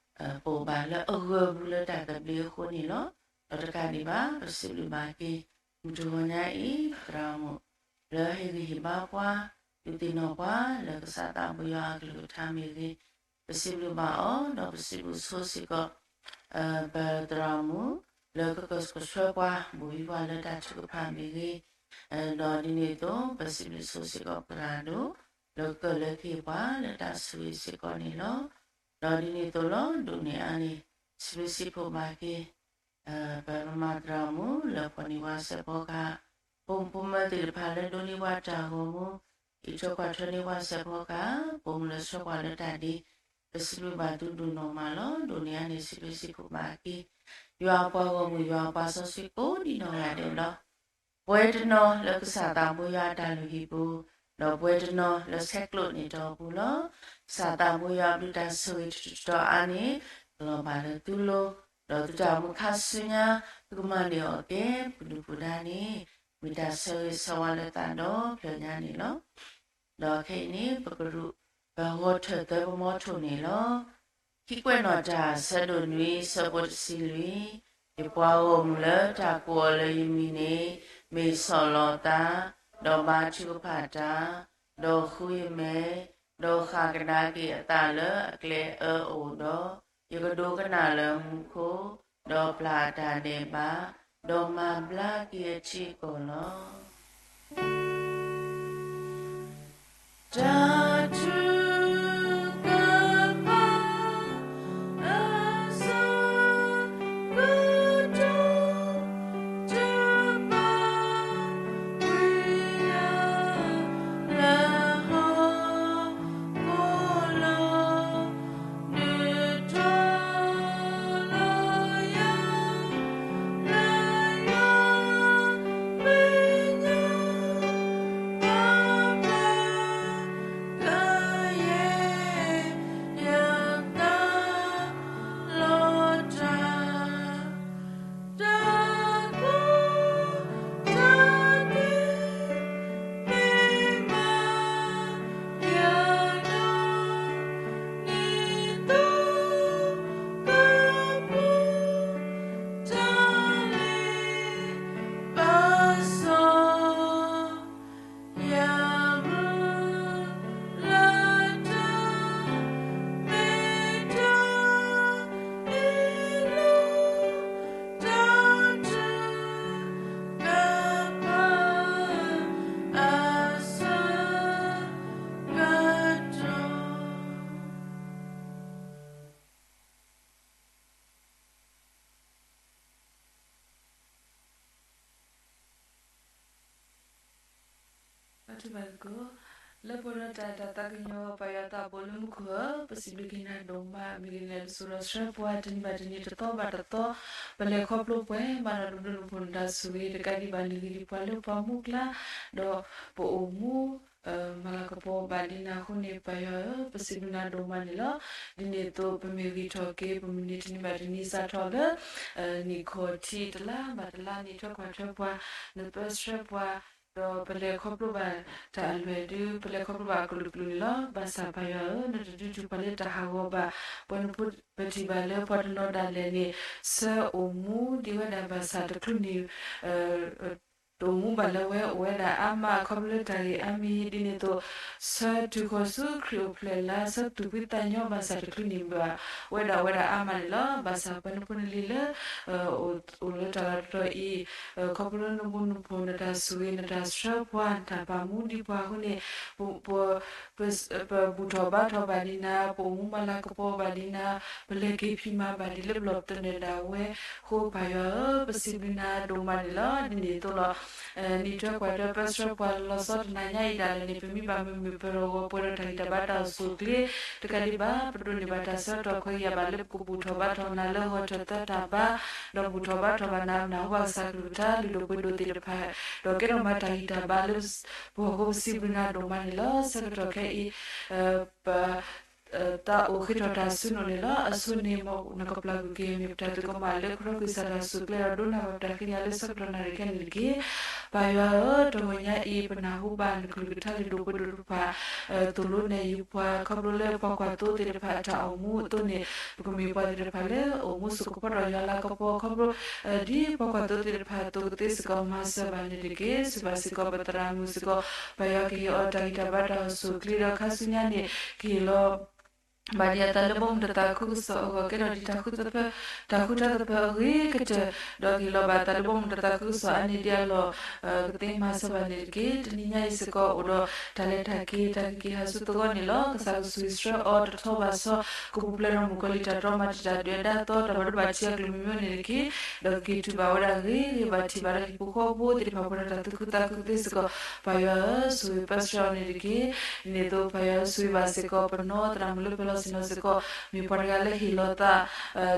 ပအိၣ်ဘၣ်လၢအဂၢၤပူၤလၢတၢ်သဘျ့အဃိန့ၣ်လီၤ. ဒီးတကးဒံးဘၣ် ပစံးဘျုးဘၣ်က့ၤ မုၢ်တဂီၤညါအံၤ ပသရၣ်မုၣ် လၢဟ့ၣ်ဂံၢ်ဟ့ၣ်ဘါပှၤ ဒုးသ့ၣ်နီၣ်ပှၤ လၢကစၢ်သးဘိယွၤအကလုၢ်ကထါမ့ၢ်ဂ့ၤ, ပစံးဘျုးဘၣ်အီၤ ဒီးပစံးဘျုးဆိစ့ၢ်ကီး ပသရၣ်မုၣ် လၢကကဆှၢပှၤ ဘူးဘံပှၤလၢတၢ်ထုကဖၣ်မ့ၢ်ဂ့ၤ, ဒီးဒ်န့ၣ်အသိး ပစံးဘျုးဆိစ့ၢ်ကီးပသရၣ်ဒိၣ် လၢကကၢၢ်လၢကဟ့ၣ်ပှၤလၢတၢ်ဆိၣ်ဂ့ၤစ့ၢ်ကီးန့ၣ်လီၤ. ဒီးဒ်န့ၣ်အသိးလီၤ ဒိၣ်န့ၢ်အါန့ၣ် စံးဘျုးစံးဖှိၣ်ဘၣ်က့ၤ ပမၤသရၣ်မုၣ်လၢဖီၣ်န့ၢ်ပှၤစဲးဖီကဟၣ်, ပိာ်မုၣ်ပိာ်မၢၤသ့ၣ်တဖၣ်လၢဒိးန့ၢ်ပှၤတၢ်ဂီၤမူ, အံးထွဲကွၢ်ထွဲန့ၢ်ပှၤစဲးဖီကဟၣ်, ပိာ်မုၣ်လၢဆှၢပှၤလၢတၢ်ဒ့, ပစံးဘျုးဘၣ်သုဒိၣ်နီၢ်မးလီၤ. ဒိၣ်န့ၢ်အါန့ၣ် စံးဘျုးစံးဖှိၣ်ဘၣ်က့ၤ ယွၤအပှၤဂီၢ်မုၢ် ယွၤအပှၤစီဆှံကိးဒံနီၢ်ဂၤဒဲးလီၤ. ပဝဲတနီၤလၢကစၢ်သးဘိယွၤအတၢ်လုၢ်ဟံၣ်ပူၤ, ဒီးပဝဲတနီၤလၢဆဲးကျိးန့ၢ်တီၢ်ပူၤလီၤ. ကစၢ်သးဘိယွၤအဘျုးတၢ်ဆိၣ်ဂ့ၤတတီၤအါန့ၣ် ကလီၤဘၣ်လၢသုလိၤ, ဒီးသုတၢ်အိၣ်မူခါဆူညါ သုကမၤန့ၢ်အီၣ်ကဲ ပဒုၣ်ပဒါန့ၣ် မ့ၢ်တၢ်ဆၢဂ့ၤဆၢဝါလၢသးဒီဖျၢၣ်ညါန့ၣ်လီၤ. ဒီးခဲအံၤန့ၣ် ပကရူၢ် ပဂီၤထၢၣ်သၢပမီထိၣ်န့ၣ်လီၤ. ခံကွဲးနီၣ်တၢ် ဆၢဒိၣ်နွံ ဆၢဖိတဆံလွံၢ်, ယပှၤဂီၢ်မုၢ်လၢတၢ်ကိးအီၤလၢယမံၤန့ၣ် မ့ၢ်ဆီၣ်လီၤသး, ဒီးဘါထုကဖၣ်တၢ်, ဒီးဃုယမဲာ်, ဒီးဃၣ်ကဒါက့ၤအသးလၢအကျဲအၢအအိၣ်ဒီး, ယကဒိကနၣ်လၢမူခိၣ်, ဒီးပျၢ်အတၢ်ဒဲးဘး, ဒီးမၤဘျါက့ၤအထံအကီၢ်လီၤ. တၢ်ထုကဖၣ်အဆၢကတီၢ် တဘၣ်ဝံၤယၤ လၢဟီၣ်ခိၣ်လီၤ. နုာ်ထီၣ်လီၤယၤ လၢယွၤမဲာ်ညါ ပာ်ဖျါ ကယဲၢ် ယသးလီၤတၢ်, တၢ်ကိၢ်တၢ်ဂီၤ မ့ၢ်မၤယၤဒီး နံၤသိကပူၤ တၢ်လ့ပစီ ယမုၢ်လၢတၢ် မ့ၢ်တၢ်အ့ၣ်လိာ် တၢ်ထုကဖၣ်အဆၢကတီၢ် လၢပှဲၤဒီးတၢ်အဲၣ်တၢ်သးကညီၤ ပၢ်ယွၤသးဘိလၢမူခိၣ်ဧၢ, ပစံးဘျုးက့ၤနၤဒိၣ်မး မ့ၢ်ဂ့ၤနလဲၤဒုးစိာ်ဒီးဆှၢပှၤတနံၤဘၣ်တနံၤ တသီဘၣ်တသီ, ပလဲၤခီဖျိပှဲၤမးဒီး ဒိးနုာ်ဒိးနုာ်ဖိနတၢ်ဆိၣ်ဂ့ၤ တကးဒံးဘၣ် နဂ့ၤဒံးပှၤလၢပှၤမူကျါ, ဒီးပအိၣ်မူ မၤလၤကပီၤဘၣ်ဒ်နၤအဃိန့ၣ် ပၢ်ယွၤဧၢ, ပစံးဘျုးနၤဒိၣ်မးန့ၣ်လီၤ. ဒ်န့ၣ်အသိး ပမ့ၢ်ဂံၢ်ထီၣ်က့ၤ ပမုၢ်နံၤတနံၤဘၣ်တနံၤ စးထီၣ်လၢ နံၣ်ခီၣ်ထံးတလါဘၣ်တလါ နအံးထွဲကွၢ်ထွဲပှၤ, နပၢဆှၢပှၤ, ဒီးပလဲၤခီဖျိဘၣ်တၢ်အလွဲၢ်ဒုး ပလဲၤခီဖျိဘၣ်အကလုာ်ကလုာ်န့ၣ်လီၤ. ဘၣ်ဆၣ်ပၢ်ယွၤဧၢ, နတဒုးတုၤပှၤလၢတၢ်ဟးဂီၤဘၣ်. ပှၤနဖိပထံၣ်ဘၣ်လၢပှၤတနီၤဒၣ်လဲာ်န့ၣ် ဆၢအိၣ်မူဒံးဝဲဒၣ်ဘၣ်ဆၣ်တချုးန့ၣ် တအိၣ်မူဘၣ်လၢၤဝဲ အိၣ်ဝဲဒၣ်အါမး ခီဖျိလၢတၢ်ဂ့ၢ်အါမံၤ ဒ်န့ၣ်အသိး ဆၢတုၤဃီၤဆူခရံာ်အိၣ်ဖျဲၣ်လါ ဆၢသူၣ်ဖှံသးညီဘၣ်ဆၣ်တချုးန့ၣ်ဘၣ် ဝဲဒၣ်ဝဲဒၣ်အါမးန့ၣ်လီၤ. ဘၣ်ဆၣ်ပှၤနဖိနလံၤလၢ အိၣ်လၢတၢ်လီၢ်တတီၤအံၤ ခီဖျိလၢနဘိနဖိ နတၢ်ဆိၣ်ဂ့ၤ နတၢ်ဆှၢပှၤ နတၢ်ပာ်မူဒံးပှၤအဃိန့ၣ် ပ ပဘူၣ်ထီၣ်ဘါထီၣ်ဘၣ်ဒံးနၤ, ပအိၣ်မူမၤလၤကပီၤဘၣ်ဒံးနၤ, ပလဲၤက့ၤဖံးမၤဘၣ်ဒံးလၢပလီၢ်ပသနၢၣ်ဒၣ်ဝဲအဃိ ပၢ်ယွၤဧၢ, ပစံးဘျုးနၤဒိၣ်မးန့ၣ်လီၤ. ဒ်န့ၣ်အသိးလီၤ. နံၣ်ထွဲကွၢ်ထွဲပၢဆှၢပှၤလီၤဆီတနၤညါအံၤဒၣ်လဲာ်န့ၣ် ပမ့ၢ်ဘၣ်မုာ်မုာ်ပၢၤထီၣ်ဂီၤပှဲၤထီၣ်တၢ်ဂံၢ်တၢ်ဘါတၢ်အိၣ်ဆူၣ်အိၣ်ချ့ တကးဒံးဘၣ် ပဒိးန့ၢ်ဘၣ်တၢ်ဆၢကတီၢ်ခွဲးယာ်ဘၣ်လၢပကဘူၣ်ထီၣ်ဘါထီၣ်နၤလၢဂီၤထၢၣ်သၢတၢ်ဘါ, ဒီးဘူၣ်ထီၣ်ဘါထီၣ်ဘၣ်နၤ နၢ်ဟူဘၣ်ကစၢ်ကလုၢ်ကထါလုၢ်ဒိၣ်ပှ့ၤဒိၣ်သ့ၣ်တဖၣ်, ဒီးကဲထီၣ်မၤတၢ်ဂံၢ်တၢ်ဘါလၢ ပဂီၢ်ဖိပစံးဘျုးနၤဒိၣ်မးန့ၣ်လီၤ. ဆၢကတီၢ်ခဲအံၤ ပ တၢ်အိၣ်ဃ့ထီၣ်တၢ်ဆူနအိၣ်န့ၣ်လီၤ. အဆိန့ၣ် မ်နကပျၢ်ကွံာ်က့ၤ မ့ၢ်ပတၢ်သုးကမၣ်လၢ ခရံာ်ကစၢ်တၢ်စူၢ်ကျဲဒီး ဒိကနၣ်ဘၣ်ပတၢ်ဃ့ကညးလၢဆၢကတီၢ်နၣ်ရံၣ်ခဲန့ၣ်တက့ၢ်. ပၢ်ယွၤဧၢ, တဂီၤညါအံၤ ပနၢ်ဟူဘၣ်နကလုၢ်ကထါလုၢ်ဒိၣ်ပှ့ၤဒိၣ်တဖၣ် သိၣ်လိနဲၣ်ယုၤပှၤ ခီဖျိလၢပှၤကွၢ်သိသ့ၣ်တဖၣ်အတၢ်အိၣ်မူအသိးန့ၣ် ပကမ့ၢ်ပှၤသ့ၣ်တဖၣ်လၢ အိၣ်မူစ့ၢ်ကီးဖးဒိၣ်ယွၤလၤကပီၤ ခီဖျိ ဒ်ပှၤကွၢ်သိသ့ၣ်တဖၣ်အသိးကသ့စ့ၢ်ကီး မၤစၢၤဘၣ်န့ၣ်တက့ၢ်. စံးဘၣ်စ့ၢ်ကီးပသရၣ်မုၣ်စ့ၢ်ကီး ပၢ်ယွၤကဟ့ၣ်အီၤတၢ်ဂံၢ်တၢ်ဘါတၢ်အိၣ်ဆူၣ်အိၣ်ချ့ဒီးခါဆူညါန့ၣ် ကဟ့ၣ်လီၤ ဘၣ်ဒံးအသးလၢဘီမုၢ်တသးခုကစီၣ်အဂီၢ် ကဲထီၣ်ဒံးတၢ်ဃူတၢ်ဖိး တၢ်ဃူတၢ်ဖိးအဂ့ၤကတၢၢ် ဒီးကဟ့ၣ်လီၤဘၣ်အသးလၢဘီမုၢ်တသးခုကစီၣ်အါန့ၢ်ဒံးအလီၢ် ကသ့မၤစၢၤဘၣ်န့ၣ်တက့ၢ်. တနံၤညါအံၤစ့ၢ်ကီးအိၣ်ဒီးတၢ်လဲၤတၢ်က့ၤ တၢ်ကက့ၤဟးဆူသဝီန့ၣ်လီၤ. ကစၢ်ကဆိၣ်ဂ့ၤဆှၢအီၤတထီဘၣ်ဆီ ကပူၤဖျဲးဒီးမုၣ်ကီၤလံၢ်တၢ်တြီမၤတံာ်တာ် ဒုၣ်ဒါသီ တၢ်ဘၣ်ဒိဘၣ်ထံးအကလုာ်မ့ၢ်မ့ၢ်န့ၣ်တက့ၢ်. ဒီးကက့ၤတူၢ်ဘၣ်ဝဲဒၣ်ဂ့ၤဂ့ၤ ဘၣ်ထံၣ်ဘၣ်လၢဟံၣ်ဖိဃီဖိသ့ၣ်တဖၣ် ပှဲၤဒီးတၢ်သူၣ်ခုသးခုသ့စ့ၢ်ကီး ပၢ်ယွၤဧၢ, ဆိၣ်ဂ့ၤပၢဆှၢအီၤန့ၣ်တက့ၢ်. ဒ်န့ၣ်အသိး ပၢ်ယွၤဧၢ, ဆိၣ်ဂ့ၤဘၣ်စ့ၢ်ကီး ပနီၢ်သရၣ်မုၣ်လၢပၢၤလီၢ်ဆ့ၣ်နီၤစ့ၢ်ကီး မ့ၢ်ပှၤတဂၤလၢဟ့ၣ်လီၤသး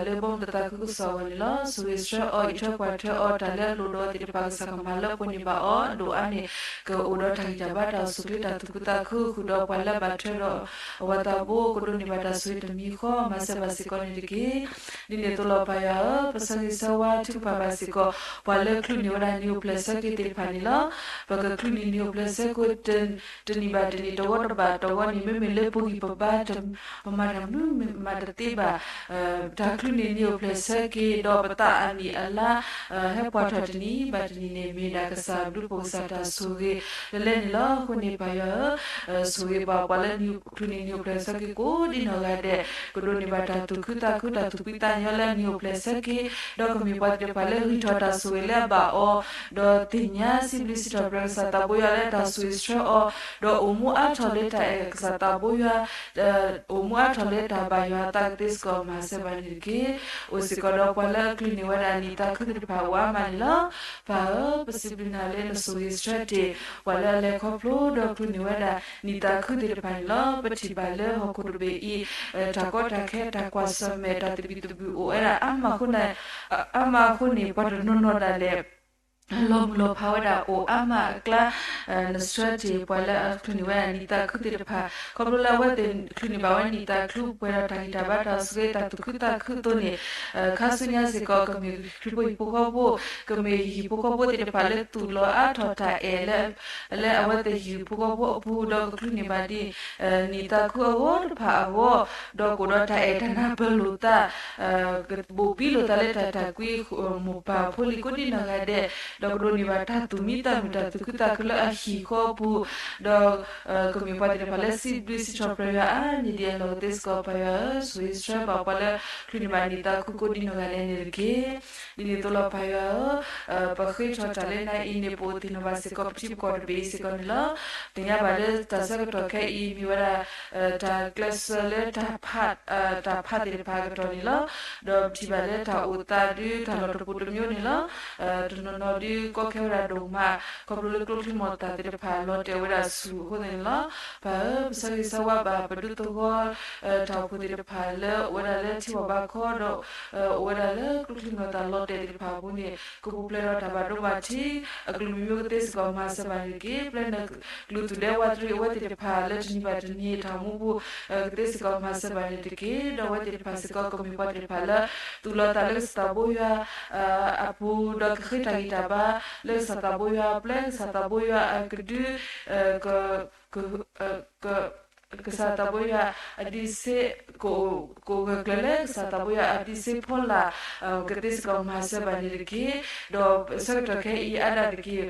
လၢဘီမုၢ်တသးခုကစီၣ်အဂီၢ်န့ၣ်လီၤ. ဆိၣ်ဂ့ၤဆှၢအီၤ အံးထွဲကွၢ်ထွဲအီၤ တၢ်လၢအလိၣ်ဒီးသ့ၣ်တဖၣ် ကစၢ်ကမၤလၢပှဲၤန့ၢ်ဘၣ်အီၤ ဒိၣ်အါန့ၣ် ကအိၣ်ဒီးတၢ်ဂံၢ်တၢ်ဘါတၢ်အိၣ်ဆူၣ်အိၣ်ချ့ တၢ်သူၣ်ခုသးခု ဃုာ်ဒီးပှၤလၢအဘၣ်ထွဲဒီးအဝၤသးဘိ ကဒိးန့ၢ်ဘၣ်တၢ်ဆိၣ်ဂ့ၤတမံၤဃီ မၤစၢၤဘၣ်စ့ၢ်ကီးန့ၣ်တက့ၢ်. ဒ်န့ၣ်အသိးလီၤ ပၢ်ယွၤဧၢ, ပဆၢဂ့ၤဆၢဝါထုကဖၣ်ဘၣ်စ့ၢ်ကီး ပှၤလၢချုးန့ၢ်ဝဲဒၣ်နံၣ်အိၣ်ဖျဲၣ်ဆၢက့ၤသ့ၣ်တဖၣ်န့ၣ်လီၤ. ပကချုးန့ၢ်နံၣ်အိၣ်ဖျဲၣ်ဆၢက့ၤ တနံၣ်ဘၣ်တနံၣ် တဝီတဘၣ်တဝီန့ၣ် မ့မ့ၢ်လၢပဂံၢ်ပဘါ ပမၤတၢ်မနုၤမးတသ့ဘၣ် တၢ်ချုးန့ၢ်နံၣ်အိၣ်ဖျဲၣ်ဆၢက့ၤ ဒီးပသးအနံၣ်အလါ ဟဲပှဲၤထီၣ်တနံၣ်ဘၣ်တနံၣ်န့ၣ် မ့ၢ်ဒၣ်ကစၢ်ဘျုးဖှိၣ်ကစၢ်တၢ်ဆိၣ်ဂ့ၤလၢလဲန့ၣ်လီၤ. အဃိန့ၣ် ပၢ်ယွၤဧၢ, ဆိၣ်ဂ့ၤဘၣ်ပှၤလၢချုးန့ၢ်နံၣ်အိၣ်ဖျဲၣ်ဆၢက့ၤကိးဒ်နီၢ်ဂၤဒဲး ကဒိးန့ၢ်ဘၣ်တၢ်သူၣ်ခုသးခု တၢ်သူၣ်ဖှံသးညီလၢနံၣ်အိၣ်ဖျဲၣ်ဆၢက့ၤ ဒီးကမ့ၢ်ပှၤသ့ၣ်တဖၣ်လၢဂံၢ်ထီၣ်တၢ်ဆိၣ်ဂ့ၤလၢအဘၣ်အီၤ ဒီးသ့ၣ်ညါစံးဘျုးစံးထီၣ်ပတြၢၤကစၢ်သးဘိယွၤလၢတၢ်ဆိၣ်ဂ့ၤဆှၢအီၤ ဒီးအိၣ်မူအါထီၣ်လၢတၢ်အဲၣ်ကစၢ်သးဘိယွၤ အိၣ်မူအါထီၣ်လၢတၢ်ဘၣ်ယွၤအသးကသ့စ့ၢ်ကီး မၤစၢၤဘၣ်န့ၣ်တက့ၢ်. အိၣ်စ့ၢ်ကီးဒီးပှၤလၢအချုးန့ၢ်ဝဲဒၣ်နံၣ်သးခုသ့ၣ်တဖၣ်အိၣ်အါမးန့ၣ်လီၤ. ပၢ်ဧၢ, ပစံးဘျုးနၤလၢနဆိၣ်ဂ့ၤဆှၢတ့ၢ် ပှၤလၢအလဲၤခီဖျိဒီးချုးန့ၢ်ဝဲဒၣ်နံၣ်သးခုသ့ၣ်တဖၣ်န့ၣ်လီၤ. ပထံၣ်ဘၣ်လၢဟီၣ်ခိၣ်တဘ့ၣ်အံၤ တၢ်ကီတၢ်ခဲ တၢ်ကွၢ်ဆၢၣ်မဲာ် တၢ်သဘံၣ်သဘုၣ်အိၣ်ဝဲဒၣ်အါမးအဃိန့ၣ် အါမးအဃိန့ၣ် ပှၤတနီၤနီၤဒၣ်လဲာ် လီၤမုၢ်လီၤဖးဝဲဒၣ်အိၣ်အါမးအကျါ နဆှၢတ့ၢ်ပှၤလၢအချုးန့ၢ်ဝဲဒၣ်နံၣ်သးခုသ့ၣ်တဖၣ် ခီဖျိလၢအဝဲသ့ၣ်ချုးန့ၢ်ဘၣ်ဝဲနံၣ်သးခု ပှဲၤဒီးတၢ်ဂံၢ်တၢ်ဘါတၢ်ဆိၣ်ဂ့ၤ တၢ်သူၣ်ခုသးခုအသိးန့ၣ် ခါဆူညါစ့ၢ်ကီး ကမ့ၢ်ခရံာ်ဖိဟံၣ်ဖိဃီဖိ ကမ့ၢ်ဟံၣ်ဖိဃီဖိသ့ၣ်တဖၣ်လၢသူၣ်လီၤအါထီၣ်တၢ်အဲၣ်လၢ လၢအဝဲသ့ၣ်ဟံၣ်ဖိဃီဖိအပူၤ ဒီးကချုးန့ၢ်ဘၣ်ဒ် နံၣ်သးခုအဂီၢ်တဖၣ်အဂီၢ် ဒီးကအိၣ်ဒီးတၢ်အဲၣ်တၢ်နၢ်ပၢၢ်လိာ်သး ကဘိၣ်ဘံလိာ်သးလၢတၢ်တၢ်ကွံ မိၢ်ပၢ်ဖိလံၤကိးဒံနီၢ်ဂၤဒဲး ဒီးကဒိးန့ၢ်ဘၣ်တၢ်သူၣ်မံသးမုာ် တၢ်သူၣ်ခုသးခုလၢအဟံၣ်ဃီအပူၤ ဒီးကမ့ၢ်ပှၤသ့ၣ်တဖၣ်လၢစံးဘျုးစံးထီၣ်ပတြၢၤယွၤအါန့ၢ်ဒံးအလီၢ်ကသ့စ့ၢ်ကီး ပၢ်ယွၤဧၢ, ဆိၣ်ဂ့ၤဆှၢဘၣ်ပှၤလၢချုးန့ၢ်ဘၣ်နံၣ်သးခုကိးဒံနီၢ်ဂၤဒဲးန့ၣ်တက့ၢ်. ဒ်န့ၣ်အသိးလီၤ ပၢ်ယွၤဧၢ, ပဃ့ထီၣ်တၢ်လၢနၤအံၤန့ၣ် ပအိၣ်သ့ၣ်နီၣ်ဘၣ်စ့ၢ်ကီး ပထံပကီၢ်တဘ့ၣ်အံၤစ့ၢ်ကီးန့ၣ်လီၤ. သ့ၣ်ညါဘၣ်လၢတၢ်ဆၢကတီၢ်ခဲအံၤ မ့ၢ်ဝဲဒၣ် တၢ်ကျဲးစၢးလၢတၢ်ဖး တၢ်ဖးသ့ၣ်တဖၣ်အကတီၢ်န့ၣ်လီၤ. ဒီးပထံၣ်ဘၣ်လၢတၢ်အိၣ်သးဒု တၢ်လီၢ်တပူၤတမံၤန့ၣ်လီၤ. တနီၤနီၤဒု ကီခဲဝဲဒၣ်ဒိၣ်မး ခီဖျိလၢကျိချံမျိာ်သၣ်သ့ၣ်တဖၣ် လီၤတဲာ်ဝဲဒၣ်ဆူၣ်အဃိသတးန့ၣ်လီၤ. ပၢ်ဧၢ, ပဆၢဂ့ၤဆၢဝါဘၣ် ပဒူသဝီ တၢ်အိၣ်ဖှိၣ်သ့ၣ်တဖၣ်လၢအိၣ်ဝဲဒၣ်လၢထံဝၣ်ဘါခီဒီး အိၣ်ဝဲဒၣ်လၢကျိချံမျိာ်သၣ်လီၤတဲာ်သ့ၣ်တဖၣ်အပူၤန့ၣ် ကပူၤဖျဲးဒီးတၢ်ဘၣ်ဒိဘၣ်ထံး အကလုာ်မံၤမံၤကသ့စ့ၢ်ကီး မၤစၢၤဘၣ်န့ၣ်တက့ၢ်. ပျဲနကလုာ်သူၣ်ဒဲဝးတရံးအဝဲသ့ၣ်တဖၣ်လၢတနံၤဘၣ်တနံၤတၢ်အိၣ်မူပူၤ ကသ့စ့ၢ်ကီး မၤစၢၤဘၣ်န့ၣ်တက့ၢ်. ဒီးအဝဲသ့ၣ်တဖၣ်စ့ၢ်ကီးကမ့ၢ်ပှၤသ့ၣ်တဖၣ်လၢ သူၣ်လီၤသးလၢကစၢ်သးဘိယွၤ အပူၤ ဒီးကဃ့တၢ်ဂံၢ်တၢ်ဘါလၢကစၢ်သးဘိယွၤ ပျဲကစၢ်သးဘိယွၤအကဒု ကစၢ်သးဘိယွၤအဒံးဆ့ ကအိၣ်ဂၢၢ်ကျၢၤလၢကစၢ်သးဘိယွၤအဒံးဆ့ဖီလာ် ကသ့စ့ၢ်ကီး မၤစၢၤဘၣ်န့ၣ်တက့ၢ်. ဒီးဆၢကတီၢ်ခဲအံၤအါဒၣ်တက့ၢ်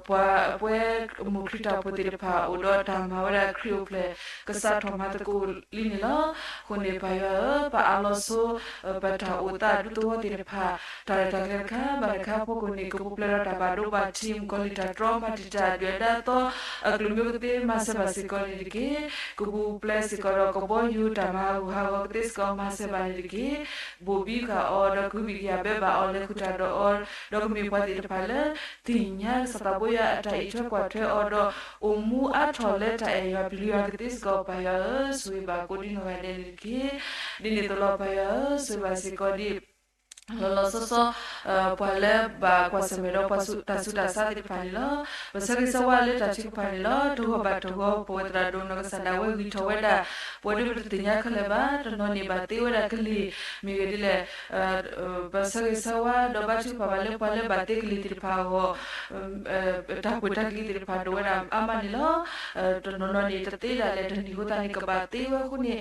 ပှၤအပှဲၤမိၢ်ခရံာ်တၢ်အိၣ်ဖှိၣ်သ့ၣ်တဖၣ် အိၣ်ဒီးတၢ်မၤဝဲဒၣ်ခရံာ်အိၣ်ဖျဲၣ် ကစးထီၣ်မၤသကိးလံန့ၣ်လီၤ. အဃိန့ၣ် ပၢ်ယွၤဧၢ, ပအးလီၤဆိ ပတၢ်အိၣ်သးဒူသဝီသ့ၣ်တဖၣ် တၢ်ရဲၣ်တၢ်ကျဲၤတခါဘၣ်တခါအဖီခိၣ်န့ၣ် ကပူၤဖျဲးဒီးတၢ်ဘၣ်ဒိဘၣ်ထံး မုၣ်ကီၤလံၢ်တၢ်တြီမၤတံာ်တာ် ဒုၣ်ဒါသီ အကလုာ်မံၤကသ့ မၤစၢၤဘၣ်စ့ၢ်ကီးန့ၣ်တက့ၢ်. ကပူၤဖျဲးစ့ၢ်ကီးဒီးကဘီယူၤတၢ်မၤဟးဂူာ်ဟးဂီၤကသ့စ့ၢ်ကီးမၤစၢၤဘၣ်န့ၣ်တက့ၢ်. ဘိၣ်ဘံဃာ်အီၤ ဒီးကဟုကယာ်ဘၢဘၣ်အီၤ လဲၤဃုာ်တၢ်ဒီးအီၤ, ဒီးကမ့ၢ်ပှၤသ့ၣ်တဖၣ်လၢသ့ၣ်ညါကစၢ်သးဘိယွၤအတၢ်အံးထွဲကွၢ်ထွဲအီၤဒီး အိၣ်မူအါထီၣ်လၢတၢ်အဲၣ်ယွၤပျံၤယွၤကသ့စ့ၢ်ကီး ပၢ်ယွၤဧၢ, ဆိၣ်ဂ့ၤဘၣ်ကိးဒံနီၢ်ဂၤဒဲးန့ၣ်တက့ၢ်. ဒ်န့ၣ်အသိးလီၤ ပၢ်ယွၤဧၢ, ဆိၣ်ဂ့ၤဘၣ်စ့ၢ်ကီးဒ် လီၤလီၤဆီဆီ ပှၤလၢဘၣ်ကွၢ်ဆၢၣ်မဲာ်ဒီးပှၤတၢ်ဆူးတၢ်ဆါသ့ၣ်တဖၣ်န့ၣ်လီၤ. ပဆၢဂ့ၤဆၢဝါလၢတၢ်ထုကဖၣ်န့ၣ်လီၤ. တဂီၢ်ဘၣ်တဂီၢ် ပဝဲသရၣ်ဒိၣ်နီၢ်ကစၢ်ဒၣ်ဝဲဂံၢ်ထီၣ်ဝဲဒၣ် ပဝဲဒၣ်ပတသ့ၣ်ညါခဲလၢာ်ဘၣ်. တနီၤန့ၣ်ဘၣ်သ့ဝဲဒၣ်ကလံၤ မ့ၢ်ဂ့ၤဒ်လဲၣ် ပဆၢဂ့ၤဆၢဝါဒီးဘါထုကဖၣ်ဘၣ်လၢပှၤလၢဘၣ်သ့ကလံၤသ့ၣ်တဖၣ်အဂီၢ် တၢ်ပှ့ၤတၢ်ကလံၤသ့ၣ်တဖၣ်ဒိၣ်ဝဲဒၣ်အါမးန့ၣ်လီၤ. တနီၤနီၤန့ၣ် တသ့ဒၣ်လဲာ်တနံၤအဃိသတးန့ၣ် ကဘၣ်သ့ဝဲအဃိန့ၣ်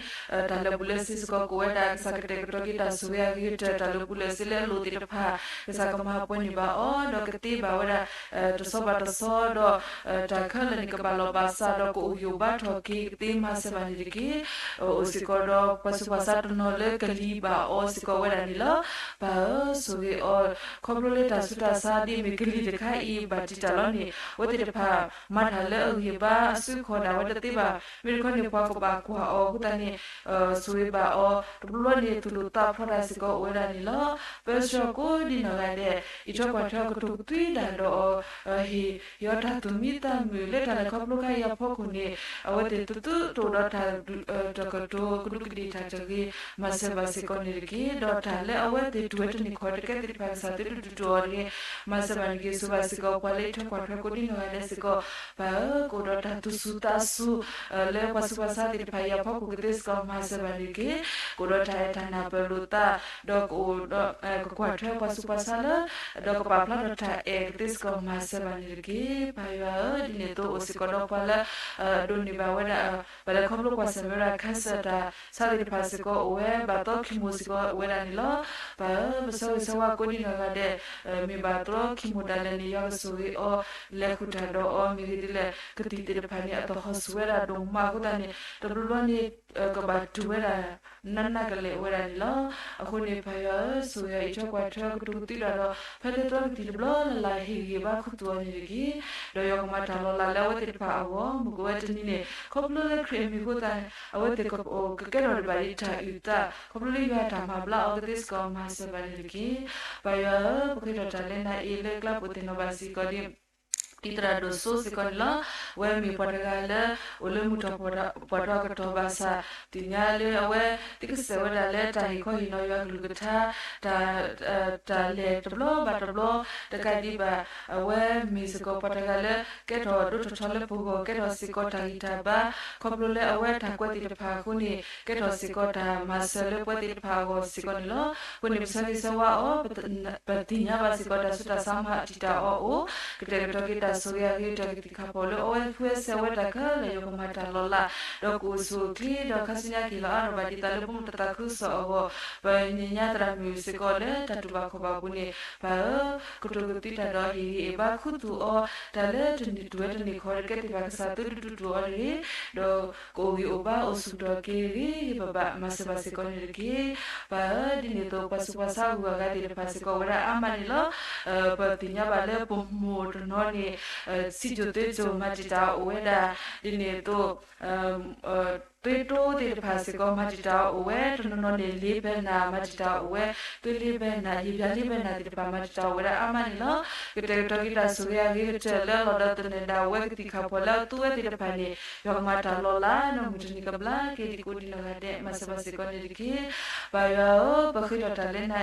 တၢ်လၢာ်ဘူၣ်လၢာ်စ့စ့ၢ်ကီးကအိၣ်ဝဲဒၣ် ကစၢ်ကတဲာ်ကတီၤက့ၤတၢ်ဆိၣ်ဂ့ၤအဂ့ၤကတၢၢ် တၢ်လၢာ်ဘူၣ်လၢာ်စ့လၢအလိၣ်သ့ၣ်တဖၣ် ကစၢ်ကမၤပှဲၤန့ၢ်ဘၣ်အီၤ ဒီးကသ့ဘၣ်ဝဲဒၣ် တဆီဘၣ်တဆီဒီး တၢ်ခဲလၢာ်န့ၣ် ကဘၣ်လီၤဘၣ်စးဒီးကအိၣ်ယိာ်ဘါထီၣ်က့ၤကသ့မၤစၢၤဘၣ်န့ၣ်တက့ၢ်. အိၣ်စ့ၢ်ကီးဒီးပှၤဆူးပှၤဆါတနီၤလၢကလံၤဘၣ်အီၤစ့ၢ်ကီးဝဲဒၣ်န့ၣ်လီၤ. ပၢ်ဧၢ, ဆိၣ်ဂ့ၤအီၤ ခီဖျိလၢတၢ်ဆူးတၢ်ဆါဒ်မ့ၢ်ကလံၤတခါအံၤဘၣ်တံာ်တာ်လီၤန့ၣ် အဝဲသ့ၣ်တဖၣ် မၤတၢ်လၢအဂံၢ်အဘါအစုအခီၣ်ဒၣ်ဝဲတသ့ဘၣ်. မ့ၢ်တခီန့ၣ် ပှၤကဘၣ်ကွၢ်အီၤအဃိသတးန့ၣ် ဆိၣ်ဂ့ၤဘၣ်အီၤ တဘျီဘျီန့ၣ် သူၣ်လိာ်သးဖျိတၢ်စ့ၢ်ကီးအိၣ်ဝဲဒၣ်န့ၣ်လီၤ. ပၢဆှၢကိးဒံနီၢ်ဂၤဒဲး အံးထွဲကွၢ်ထွဲကတိၤကသွံဒၣ်ဒီးအီၤ ဟ့ၣ်အီၤတၢ်သူၣ်မံသးမုာ်လၢတၢ်လဲၤခီဖျိခါအံၤအဖီခိၣ်န့ၣ် အဝဲသ့ၣ်သတူၢ်တအိၣ်ဒီးတၢ် တၢ်ကတိၤကဒူးကဒ့ၣ်တၢ်တဂ့ၤ မၤစၢၤဘၣ်စ့ၢ်ကီးန့ၣ်တက့ၢ်. ဒီးတၢ်လၢအဝဲသ့ၣ်တူၢ်ဝဲတန့ၢ်ခီၣ်တကဲသ့ၣ်တဖၣ် ကစၢ်သုတဒုးတအိၣ်အီၤတဂ့ၤ မၤစၢၤဘၣ်န့ၣ်တက့ၢ်. ဆိၣ်ဂ့ၤဘၣ်စ့ၢ်ကီးပှၤလၢအံးထွဲကွၢ်ထွဲကိးဒံနီၢ်ဂၤဒဲးစ့ၢ်ကီး ပၢ်ဧၢ, ကအိၣ်ဒီးတၢ်သူၣ်ဆူၣ်သးဆူၣ် လၢပှၤဆူးပှၤဆါသ့ၣ်တဖၣ်အံၤအဖီခိၣ်ကသ့စ့ၢ်ကီး မၤစၢၤဘၣ်န့ၣ်တက့ၢ်. ကအိၣ်ဒီးတၢ်အဲၣ်တၢ်နၢ်ပၢၢ်လိာ်သး ဒီးကအိၣ်ဒီး ကကွၢ်ထွဲပှၤဆူးပှၤဆါလၢ ဒီးကပာ်ဖျါထီၣ်တၢ်အဲၣ်ကသ့စ့ၢ်ကီး မၤစၢၤဘၣ်န့ၣ်တက့ၢ်. ပၢ်ယွၤဧၢ, ဒ်န့ၣ်အသိးအိၣ်စ့ၢ်ကီးဒီးပှၤလၢ ဒိးန့ၢ်ဘၣ်ဝဲဒၣ် ဘၣ်လဲၤခီဖျိကွၢ်ဆၢၣ်မဲာ်ဝဲဒၣ် cancer တၢ်ဆါသ့ၣ်တဖၣ်စ့ၢ်ကီးအိၣ်ဝဲ ဘၣ်သီခံမိၢ်စ့ၢ်ကီးအိၣ်ဝဲဒၣ်န့ၣ်လီၤ. ပၢ်ဧၢ, ပဆၢဂ့ၤဆၢဝါကိးဒံနီၢ်ဂၤဒဲး မ့ၢ်ဘၣ်သီခံမိၢ်ဒၣ်လဲာ်န့ၣ် ယွၤကဆိၣ်ဂ့ၤအီၤ လဲၤဃုာ်တၢ်ဒီးအီၤ မ့ၢ်ဂ့ၤဒ်လဲၣ် ကသံၣ်သ့ၣ်တဖၣ်န့ၣ် အသဟီၣ်ဆူၣ်ဝဲဒၣ်ဒိၣ်မးအဃိသတးန့ၣ် တဘျီဘျီန့ၣ် ကဘၣ်တူၢ်ဝဲဒၣ် နးနးကလဲာ်ဝဲဒၣ်န့ၣ်လီၤ. အဃိန့ၣ် ပၢ်ယွၤဧၢ, ဆိၣ်ဂ့ၤအံးထွဲကွၢ်ထွဲကတိၤကသွံဒၣ်ဒီး ဖဲလၢသီတကသံၣ်တဘျီလၢ်လၢ် ဟ့ၣ်ဂံၢ်ဟ့ၣ်ဘါခူသူၣ်အီၤန့ၣ်တက့ၢ်. ဒီးယွၤကမၤတၢ်လီၤလးလၢအဝဲသ့ၣ်တဖၣ်အဂီၢ် မုၢ်ကဝဲတနံၤန့ၣ် ခီဖျိလၢခရံာ်အမံၤအဃိသတး အဝဲသ့ၣ်ကကဲထီၣ်ဒံးဘၣ်ဒ်တၢ်အုၣ်သး ခီဖျိလၢယွၤအတၢ်မၤဘျါအီၤကသ့စ့ၢ်ကီး မၤစၢၤဘၣ်န့ၣ်တက့ၢ်. ပၢ်ယွၤဧၢ, ပဃ့ထီၣ်တၢ်လၢနၤအံၤလၢကျါပိာ်သ့ၣ်နီၣ်ဘၣ်စ့ၢ်ကီးဒ် တံၤသရၣ်ဒိၣ်စိစ့ၢ်ကီးန့ၣ်လီၤ. အဝဲမ့ၢ်ပှၤတဂၤလၢ အိၣ်လၢမုၢ်ထီၣ်ပှၢ်ထီၣ်အကတီၢ်ဘၣ်ဆၣ် သ့ၣ်ညါလၢအဝဲ သ့ကစၢၢ်ဝဲဒၣ်လၢတၢ်ဟ့ၣ်ခီဟ့ၣ်နီၤယွၤကလုၢ်ကထါ တၢ် တၢ်လဲၤတဘျီဘၣ်တဘျီ တကးဒံးဘၣ် အဝဲမ့ၢ်စ့ၢ်ကီးပှၤတဂၤလၢ ကဲထီၣ်ဒိၣ်ထီၣ်ထီလၢပဂီၢ် ကဲထီၣ်စ့ၢ်ကီးတၢ်ဂံၢ်တၢ်ဘါ ခီဖျိလၢအဝဲတၢ်ကွဲးသ့ၣ်တဖၣ်အဃိန့ၣ် ကဲထီၣ်စ့ၢ်ကီးတၢ်မၤစၢၤလၢပှၤသ့ၣ်တဖၣ်အဂီၢ်စ့ၢ်ကီးန့ၣ်လီၤ. အဃိန့ၣ် ပဆၢဂ့ၤဆၢဝါအီၤ ပသ့ၣ်ညါဘၣ်စ့ၢ်ကီးတၢ်ဆူးတၢ်ဆါမၤတံာ်တာ်အီၤအိၣ် ကတဲာ်ကတီၤက့ၤတၢ်ဆိၣ်ဂ့ၤအဂ့ၤကတၢၢ်ကသံၣ်ခါဖီၣ်လၢအဝဲဃုအဆၢဝဲတၢ်ခဲလၢာ် ယွၤကမၤတၢ်လီၤလး ဒီးကအိၣ်ဆူၣ်အိၣ်ချ့ ဒီးခါဆူညါကဟ့ၣ်လီၤအါထီၣ်ဘၣ်ဒ်သိးလၢပမူတသးခုကစီၣ်အဂီၢ် ပညါသရၣ်မုၣ်စ့ၢ်ကီးလၢတၢ်တူၢ်ဘၣ်ခီၣ်ဘၣ်အပူၤန့ၣ် ပၢ်ဧၢ ကတိၤကသွံတၢ်ဒီးဟ့ၣ်ဂံၢ်ဟ့ၣ်ဘါခူသူၣ်အီၤ တၢ်လၢတနံၤတူၢ်ဝဲတနံၤခီတကဲသ့ၣ်တဖၣ် ကစၢ်သုတဒုးတူၢ်အီၤတဂ့ၤ ဒီးကအိၣ်ဂံၢ်အိၣ်ဘါအိၣ်ဆူၣ်ထီၣ်က့ၤဂ့ၤဂ့ၤဘၣ်ဘၣ် မၤစၢၤဘၣ်စ့ၢ်ကီးန့ၣ်တက့ၢ်. ပၢ်ဧၢ ဒ်န့ၣ်အသိး ပှၤဆူးပှၤဆါအဂုၤအဂၤသ့ၣ်တဖၣ်စ့ၢ်ကီးအိၣ်ဝဲဒၣ်အါမးန့ၣ်လီၤ. ပသ့ၣ်ညါဘၣ်လၢပမိၢ်တနီၤန့ၣ် စံၣ်ကိၣ်သွ့ကိၣ်မၤတံာ်တာ်အီၤအိၣ်ဝဲဒၣ် ဒ်န့ၣ်အသိး သွ့တိသ့ၣ်တဖၣ်စ့ၢ်ကီးမၤတံာ်တာ်အီၤအိၣ်ဝဲ တနီၤနီၤန့ၣ် လ့ဘဲနၢ်မၤတံာ်တာ်အီၤအိၣ်ဝဲ သွ့လ့ဘဲနၢ် ယံာ်ဘျါလ့ဘဲနၢ်သ့ၣ်တဖၣ်မၤတံာ်တာ်အီၤအိၣ်ဝဲဒၣ်အါမးန့ၣ်လီၤ. ကတဲာ်ကတီၤက့ၤတၢ်ဆိၣ်ဂ့ၤအဂ့ၤကတၢၢ်လၢလီၤဒီးသနၢၣ်ဒၣ်ဝဲကသံၣ်ခါဖီၣ်လၢအသူဝဲသ့ၣ်တဖၣ်န့ၣ် ယွၤကမၤတၢ်လီၤလး ဒီးမုၢ်တနံၤကဘျါက့ၤဒံးကိးဒံးနီၢ်ဂၤဒဲး မၤစၢၤဘၣ်စ့ၢ်ကီးန့ၣ်တက့ၢ်. ပၢ်ယွၤဧၢ ပဃ့ထီၣ်တၢ်လၢနၤ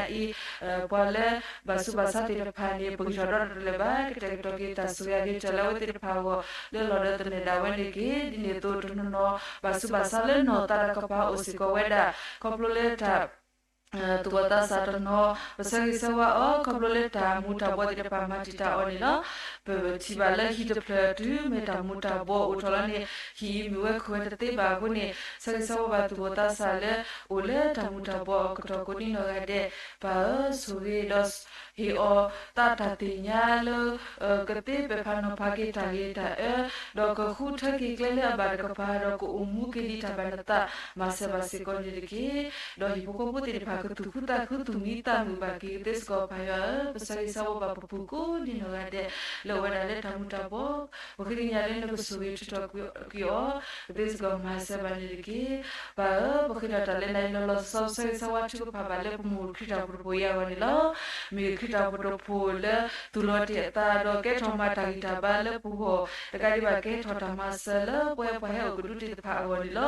အံၤ ပှၤလၢဘၣ်ဆူးဘၣ်ဆါသ့ၣ်တဖၣ်န့ၣ် ပဂံၢ်ထီၣ်ဒီတတလဲာ်ဘၣ် ကတဲာ်ကတီၤက့ၤတၢ်ဆိၣ်ဂ့ၤအဂ့ၤကတၢၢ်လၢအဝဲသ့ၣ်တဖၣ်အဂီၢ် လၢလီၤဒီးသနၢၣ်ဒၣ်ဝဲန့ၣ်တက့ၢ်. ဒ်န့ၣ်အသိးတနီၤနီၤ ဘၣ်ဆူးဘၣ်ဆါလၢနီၢ်သးတကပၤအိၣ်စ့ၢ်ကီးဝဲဒၣ် ခီဖျိလၢတၢ် သူၣ်ဘီၣ်သးစၢ်တနီၤ ပဆၢဂ့ၤဆၢဝါအီၤ ခီဖျိလၢတၢ်မူၤတၢ်ဘှီးသ့ၣ်တဖၣ်မၤတံာ်တာ်အီၤန့ၣ်လီၤ. ပထံၣ်ဘၣ်လၢဟံၣ်တဖျၢၣ်တုၤမ့ၢ်တၢ်မူၤတၢ်ဘှီးအိၣ်ထီၣ်လီၤန့ၣ် ဟံၣ်အံၤမ့ၢ်ဝဲခိၣ်ဝဲတသ့ဘၣ်အဃိန့ၣ် ဆၢဂ့ၤဆၢဝါဘၣ်သူၣ်ဘီၣ်သးစၢ်လၢ အိၣ်လၢတၢ်မူၤတၢ်ဘှီးအကတီၢ်ကိးဒံးနီၢ်ဂၤဒဲး ပၢ်ဧၢ ဆိၣ်ဂ့ၤဒီး ဟ့ၣ်အီၤသးတၢ်သ့ၣ်ညါလၢ ကသ့ပဲာ်ဖးနီၤဖးက့ၤတၢ်ဂ့ၤတၢ်အၢ ဒီးကဃုထၢက့ၤကျဲလၢအဘၣ်တကပၤ ဒီးကအိၣ်မူက့ၤဒ်တၢ်ဘၣ်နသး မၤစၢၤဘၣ်စ့ၢ်ကီးန့ၣ်တက့ၢ်. ဒီးဟံၣ်ဖိဃီဖိသ့ၣ်တဖၣ် ကသူၣ်ခုသးခုသူၣ်မံသးမုာ်ဘၣ်က့ၤကသ့စ့ၢ်ကီး ပၢ်ယွၤဧၢ, ပဆၢဂ့ၤဆၢဝါဘၣ်ပပူၤကိးဒ်နီၢ်ဂၤဒဲး လၢအဝဲဒၣ်လၢတၢ်မူၤတၢ်ဘှီ, ပဃ့ကညးလၢနကဆိၣ်ဂ့ၤထုးထီၣ်က့ၤအီၤ ကသ့စ့ၢ်ကီးမၤစၢၤဘၣ်န့ၣ်တက့ၢ်. ပၢ်ဧၢ, ပဃ့ဒီးတၢ်လၢနၤအံၤလီၤလီၤဆီဆီ ပဆၢဂ့ၤဆၢဝါထုကဖၣ်ဘၣ်လၢပမိၢ်ခရံာ်ဖိတဖၣ်အံၤအဂီၢ်န့ၣ်လီၤ. မ့ၢ်ခရံာ်ဖိတဖၣ်အံၤလၢသူၣ်လီၤတ့ၢ်အသးဒီးကဲထီၣ်မၤတၢ်ဂံၢ်တၢ်ဘါလၢပဂီၢ်, တကးဒံးဘၣ်ကဲထီၣ်တၢ်မၤစၢၤလၢပဝဲပှၤဟဲအိၣ်ကဒုသ့ၣ်တဖၣ်အဂီၢ်န့ၣ်လီၤ.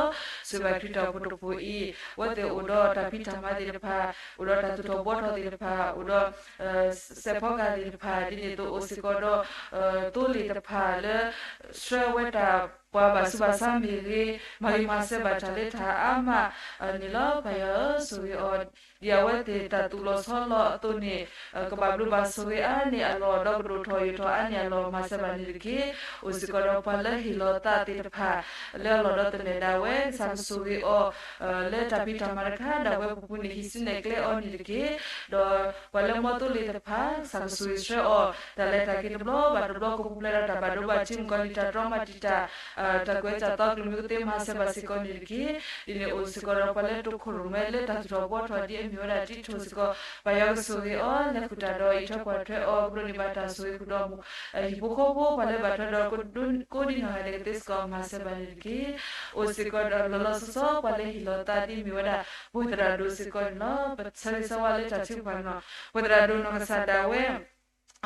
ဆိၣ်ဂ့ၤဘၣ်ခရံာ်ဖိတဖၣ်အံၤ အဝဲသ့ၣ်အိၣ်ဒီးတၢ်ဖံးတၢ်မၤသ့ၣ်တဖၣ်, အိၣ်ဒီးတၢ်သူၣ်ထီၣ်ဘှီထီၣ်သ့ၣ်တဖၣ်, အိၣ်ဒီး စဲးဖီကၤသ့ၣ်တဖၣ်, ဒ်န့ၣ်အသိးအိၣ်စ့ၢ်ကီးဒီး သိလ့ၣ်တဖၣ်လၢ ဆှၢဝဲတၢ်ပှၤဘၣ်ဆူးဘၣ်ဆါမ့ၢ်ဂ့ၤ, မၤဂ့ၤမၤစၢၤဘၣ်တၢ်လၢတၢ်အါမးန့ၣ်လီၤ. ပၢ်ယွၤဧၢ, ဆိၣ်ဂ့ၤအီၤ ဒ်အဝဲသ့ၣ်တၢ်သူၣ်လီၤဆီလီၤအသိးန့ၣ် ကဘၣ်ဘျုးဘၣ်ဆိၣ်ဂ့ၤအါန့ၢ်အလီၢ်ဒီးကဒိၣ်ထီၣ်ယိာ်ထီၣ်အါန့ၢ်အလီၢ် မၤစၢၤဘၣ်န့ၣ်တက့ၢ်. အိၣ်စ့ၢ်ကီးဒီးပှၤလၢဟ့ၣ်လီၤသးသ့ၣ်တဖၣ် လၢအလီၢ်ဒီးသနၢၣ်ဒၣ်ဝဲ ကစၢ်ကဆိၣ်ဂ့ၤအီၤ လၢတၢ်ဖံးတၢ်မၤတခါဒၣ်ဝဲပပူၤန့ၣ် ဟံးစုနဲၣ်ကျဲအီၤန့ၣ်တက့ၢ်. ဒီးပှၤလၢမီသိလ့ၣ်တဖၣ် ကစၢ်ကဆိၣ်ဂ့ၤဆှၢအီၤ တၢ်လဲၤတၢ်က့ၤတဘျီဘၣ်တဘျီ ကပူၤဖျဲးဒီးတၢ်ဘၣ်ဒိဘၣ်ထံး မုၣ်ကီၤလံၢ်တၢ်တြီမၤတံာ်တာ် တၢ်ကွဲးစၢ်သီကလုာ်မုၢ်ကသ့ မၤစၢၤဘၣ်စ့ၢ်ကီးန့ၣ်တက့ၢ်. ဒ်န့ၣ်အိၣ်စ့ၢ်ကီးဒီးပှၤလၢတိခိၣ်ရိၣ်မဲလၢတၢ်သူၣ်ထီၣ်ဘှီထီၣ်ဒ်အမ့ၢ်ဝဲဒၣ်တံထိၣ်စ့ၢ်ကီး ပၢ်ယွၤကဆိၣ်ဂ့ၤအီၤ လဲၤဃုာ်တၢ်ဒီးအံးထွဲကွၢ်ထွဲအီၤ ကဒိးန့ၢ်ဘၣ်တၢ်ဆိၣ်ဂ့ၤဃုာ်ဒီး ဟံၣ်ဖိဃီဖိ ပှၤလၢဘၣ်ထွဲဒီး ကိးဒံနီၢ်ဂၤဒဲးကသ့စ့ၢ်ကီး မၤစၢၤဘၣ်န့ၣ်တက့ၢ်. အိၣ်စ့ၢ်ကီးဒီးလီၤလီၤဆီဆီ ပှၤလၢဟ့ၣ်လီၤသးဒ်မ့ၢ်ဝဲဒၣ် ပှဲၤသရၣ်ဒိၣ်စ့ၢ်ကီးန့ၣ်လီၤ. ပဆၢဂ့ၤဆၢဝါလၢတၢ်ထုကဖၣ်န့ၣ်လီၤ. ပှဲၤသရၣ်ဒိၣ်နီၢ်ကစၢ်ဒၣ်ဝဲ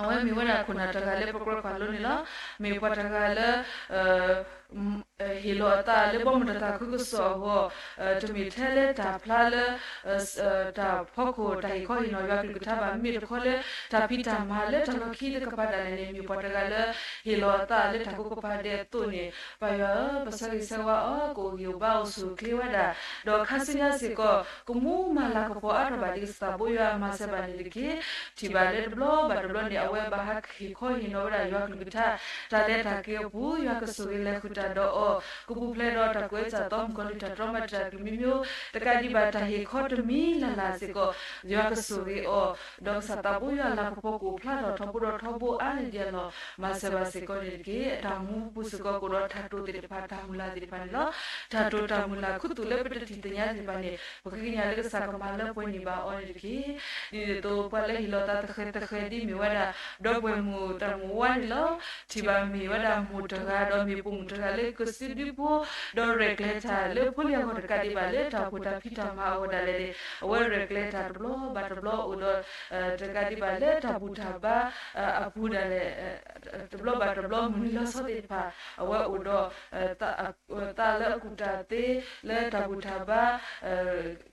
အဝဲမ့ၢ်ဝဲဒၣ်ခိၣ်နၢ်တဂၤလၢပကြၢးကွၢ်လိန့ၣ်လီၤ. မ့ၢ်ပှၤတဂၤလၢ ဟ့ၣ်လီၤအသးလၢဘီမုၢ်တၢ်သးခုကစီၣ်အဂီၢ်, တမ့ၢ်ထဲလၢတၢ်ဖျါလၢ တၢ်ဖီခိၣ်တၢ်ဟ့ၣ်ခီဟ့ၣ်နီၤယွၤကလုၢ်ကထါဘၣ်, မ့မ့ၢ်တခီလၢ တၢ်ဖံးတၢ်မၤလၢတၢ်လီၢ်ခံတကပၤဒၣ်လဲာ်န့ၣ် မ့ၢ်ပှၤတဂၤလၢ ဟ့ၣ်လီၤအသးလၢတၢ်ကိးကပၤဒဲးအသိးန့ၣ် ပၢ်ယွၤဧၢ, ပဆၢဂ့ၤဆၢဝါအီၤ ကအိၣ်ဂံၢ်အိၣ်ဘါအိၣ်ဆူၣ်အိၣ်ချ့ဝဲဒၣ်, ဒီးခါဆူညါစ့ၢ်ကီး ကမူမၤလၤကပီၤအါထီၣ်ဘၣ်ဒ်ကစၢ်ဘိယွၤ မၤစၢၤဘၣ်န့ၣ်တက့ၢ်. ထံၣ်ဘၣ်လၢတဘျီဘၣ်တဘျီန့ၣ် အဝဲဘၣ်ဟးဟ့ၣ်ခီဟ့ၣ်နီၤဝဲဒၣ်ယွၤကလုၢ်ကထါ တၢ်လဲၤတၢ်က့ၤအပူၤ ယွၤကဆိၣ်ဂ့ၤလဲၤဃုာ်တၢ်ဒီးအီၤ ကပူၤဖျဲးဒီးတၢ်ကွဲးစၢ်သီ မုၣ်ကီၤလံၢ်တၢ်တြီမၤတံာ်တာ်ကလုာ်မံၤမံၤ, တကးဒံးဘၣ်တၢ်ဟ့ၣ်ခီတမံၤလၢ်လၢ်စ့ၢ်ကီး ယွၤကဆိၣ်ဂ့ၤအီၤ, ဒီးကစၢ်သးဘိယွၤလၤကပီၤကအိၣ်ဖျါထီၣ်ထီဘိဒီးထီဘိအါန့ၢ်ဒံးအလီၢ် မၤစၢၤဘၣ်စ့ၢ်ကီးန့ၣ်တက့ၢ်. အတၢ်မူပူၤစ့ၢ်ကီးကအိၣ်ဒီးတၢ်တိာ်သ့ၣ်တဖၣ် တၢ်မုၢ်လၢ်သ့ၣ်တဖၣ်န့ၣ်လီၤ. တၢ်တိာ်တၢ်မုၢ်လၢ်ခူသူၣ်လၢပတထံၣ်သညါသ့ၣ်တဖၣ်န့ၣ် ပဃ့ကညးလၢကစၢ်ကမၤလၢပှဲၤန့ၢ်ဘၣ်အီၤန့ၣ်တက့ၢ်. ဒ်န့ၣ်အသိး ပှၤလၢဟ့ၣ်လီၤသးသဃဲၤသဃဲၤဒ်မ့ၢ်ဝဲဒၣ် ဒီပုၢ်ဝဲၢ်မုၣ်တၢ်မုၢ်ဝါန့ၣ်လီၤ. ထံၣ်ဘၣ်မ့ၢ်ဝဲဒၣ်မိၢ်တဂၤ ဒီးမ့ၢ်ပိာ်မုၣ်တဂၤလၢကစုဒုဖိ ဒီးရဲၣ်ကျဲၤတၢ်လၢဖိလံၤအဂီၢ်တကးဒံးဘၣ်လၢတၢ်အိၣ်ဖှိၣ်တၢ်ဖံးတၢ်မၤအဂီၢ်ဒၣ်လဲာ်န့ၣ် အဝဲရဲၣ်ကျဲၤတၢ်တဘျီဘၣ်တဘျီအိၣ်ဒီး တကးဒံးဘၣ်လၢတၢ်ဘူၣ်တၢ်ဘါ အပူၤဒၣ်လဲာ် တဘျီဘၣ်တဘျီ မုၢ်နံၤလီၤဆီသ့ၣ်တဖၣ် အဝဲအိၣ်ဒီး သးလၢအကူၣ်တၢ်သ့ လၢတၢ်ဘူၣ်တၢ်ဘါ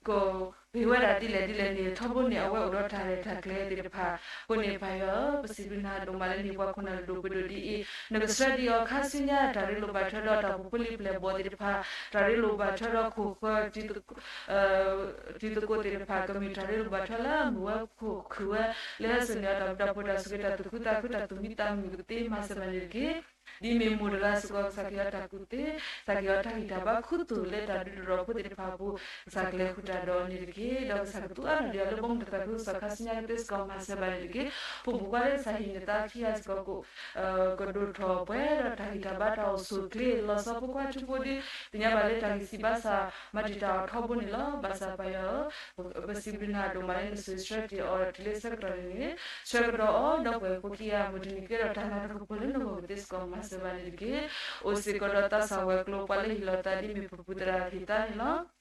ကဂ့ၤဝဲဒၣ်ဒ်လဲၣ်ဒ်လဲၣ်န့ၣ် ထီဘိန့ၣ် အဝဲအိၣ်ဒီးတၢ်ရဲၣ်တၢ်ကျဲၤသ့ၣ်တဖၣ်. အဃိန့ၣ် ပၢ်ယွၤဧၢ, ပစံးဘျုးနၤဒိၣ်မးလၢနဟ့ၣ်ပှၤခိၣ်နၢ်ဒိၣ်ပှ့ၤဒိၣ်ဒ်အံၤ, နကဆှၢဒံးအီၤခါဆူညါ တၢ်ရ့လိာ်ဘၣ်ထွဲဒီးတၢ်ပူၤဖျဲးလံာ်ပျဲၢ်ဘီၣ်သ့ၣ်တဖၣ်, တၢ်ရ့လိာ်ဘၣ်ထွဲဒီးခိၣ်ဃၢ တံၤသကိးသ့ၣ်တဖၣ် ကမ့ၢ်တၢ်ရ့လိာ်ဘၣ်ထွဲလၢအမုာ်ဝဲခိၣ်ခုၣ်ဝဲ လၢဟဲစိာ်န့ၢ်အီၤတၢ်ဘျုးတၢ်ဖှိၣ် တၢ်ဆိၣ်ဂ့ၤတၢ်သူၣ်ခုသးခု တၢ်သူၣ်မံသးမုာ်ကသ့ မၤစၢၤဘၣ်န့ၣ်တက့ၢ်. ဒ်မ့ၢ်မိၢ်တဂၤစ့ၢ်ကီး ကစၢ်ကဟ့ၣ်အီၤတၢ်ကူၣ်သ့, ကစၢ်ကဟ့ၣ်အီၤတၢ်ဂံၢ်တၢ်ဘါခူသူၣ်လၢတၢ်ဒုးတၢ်ဒီးဖိသ့ၣ်တဖၣ်အပူၤ ကစၢ်ကလဲၤဃုာ်တၢ်ဒီးအီၤန့ၣ်တက့ၢ်. ဒီးကစၢ်ကသူအါထီၣ်ဒံးအီၤလၢဘီမုၢ်တၢ်သးခုကစီၣ်ခါဆူညါကသ့စ့ၢ်ကီး မၤစၢၤဘၣ်န့ၣ်တက့ၢ်. ဖိမုၣ်ဖိခွါလၢကစၢ်ဟ့ၣ်န့ၢ်သါခံဂၤစ့ၢ်ကီး ကဒိၣ်ထီၣ်ပှဲၤဒီးတၢ်ဂံၢ်တၢ်ဘါတၢ်အိၣ်ဆူၣ်အိၣ်ချ့ လီၤဆီဖိခွါထူဖိဒီး သ့ၣ်ညါဘၣ်လၢတၢ်ဂံၢ်စၢ်ဘါစၢ် မၤတံာ်တာ်အီၤထီဘိန့ၣ်လီၤ. ဘၣ်ဆၣ်ပၢ်ယွၤဧၢ, ပစံးဘျုးနၤဒိၣ်မးလၢနဆိၣ်ဂ့ၤဆှၢတ့ၢ်အီၤတုၤလၢဆၢကတီၢ်န့ၣ် ဆှၢကဒီးအီၤ ဒီပုၢ်ဝဲၢ်ဖိခံဂၤ မုၢ်တနံၤကဲထီၣ်တၢ်နးတၢ်ဖှီၣ်လၢနဂီၢ်ကသ့စ့ၢ်ကီး မၤစၢၤဘၣ်န့ၣ်တက့ၢ်. အိၣ်စ့ၢ်ကီးဒီးသးစၢ်ဝဲၤကျိၤ ပှၤလၢဟ့ၣ်လီၤသးဒ်မ့ၢ်ပပုၢ်သရၣ်သ့ၣ်တဖၣ်န့ၣ်လီၤ.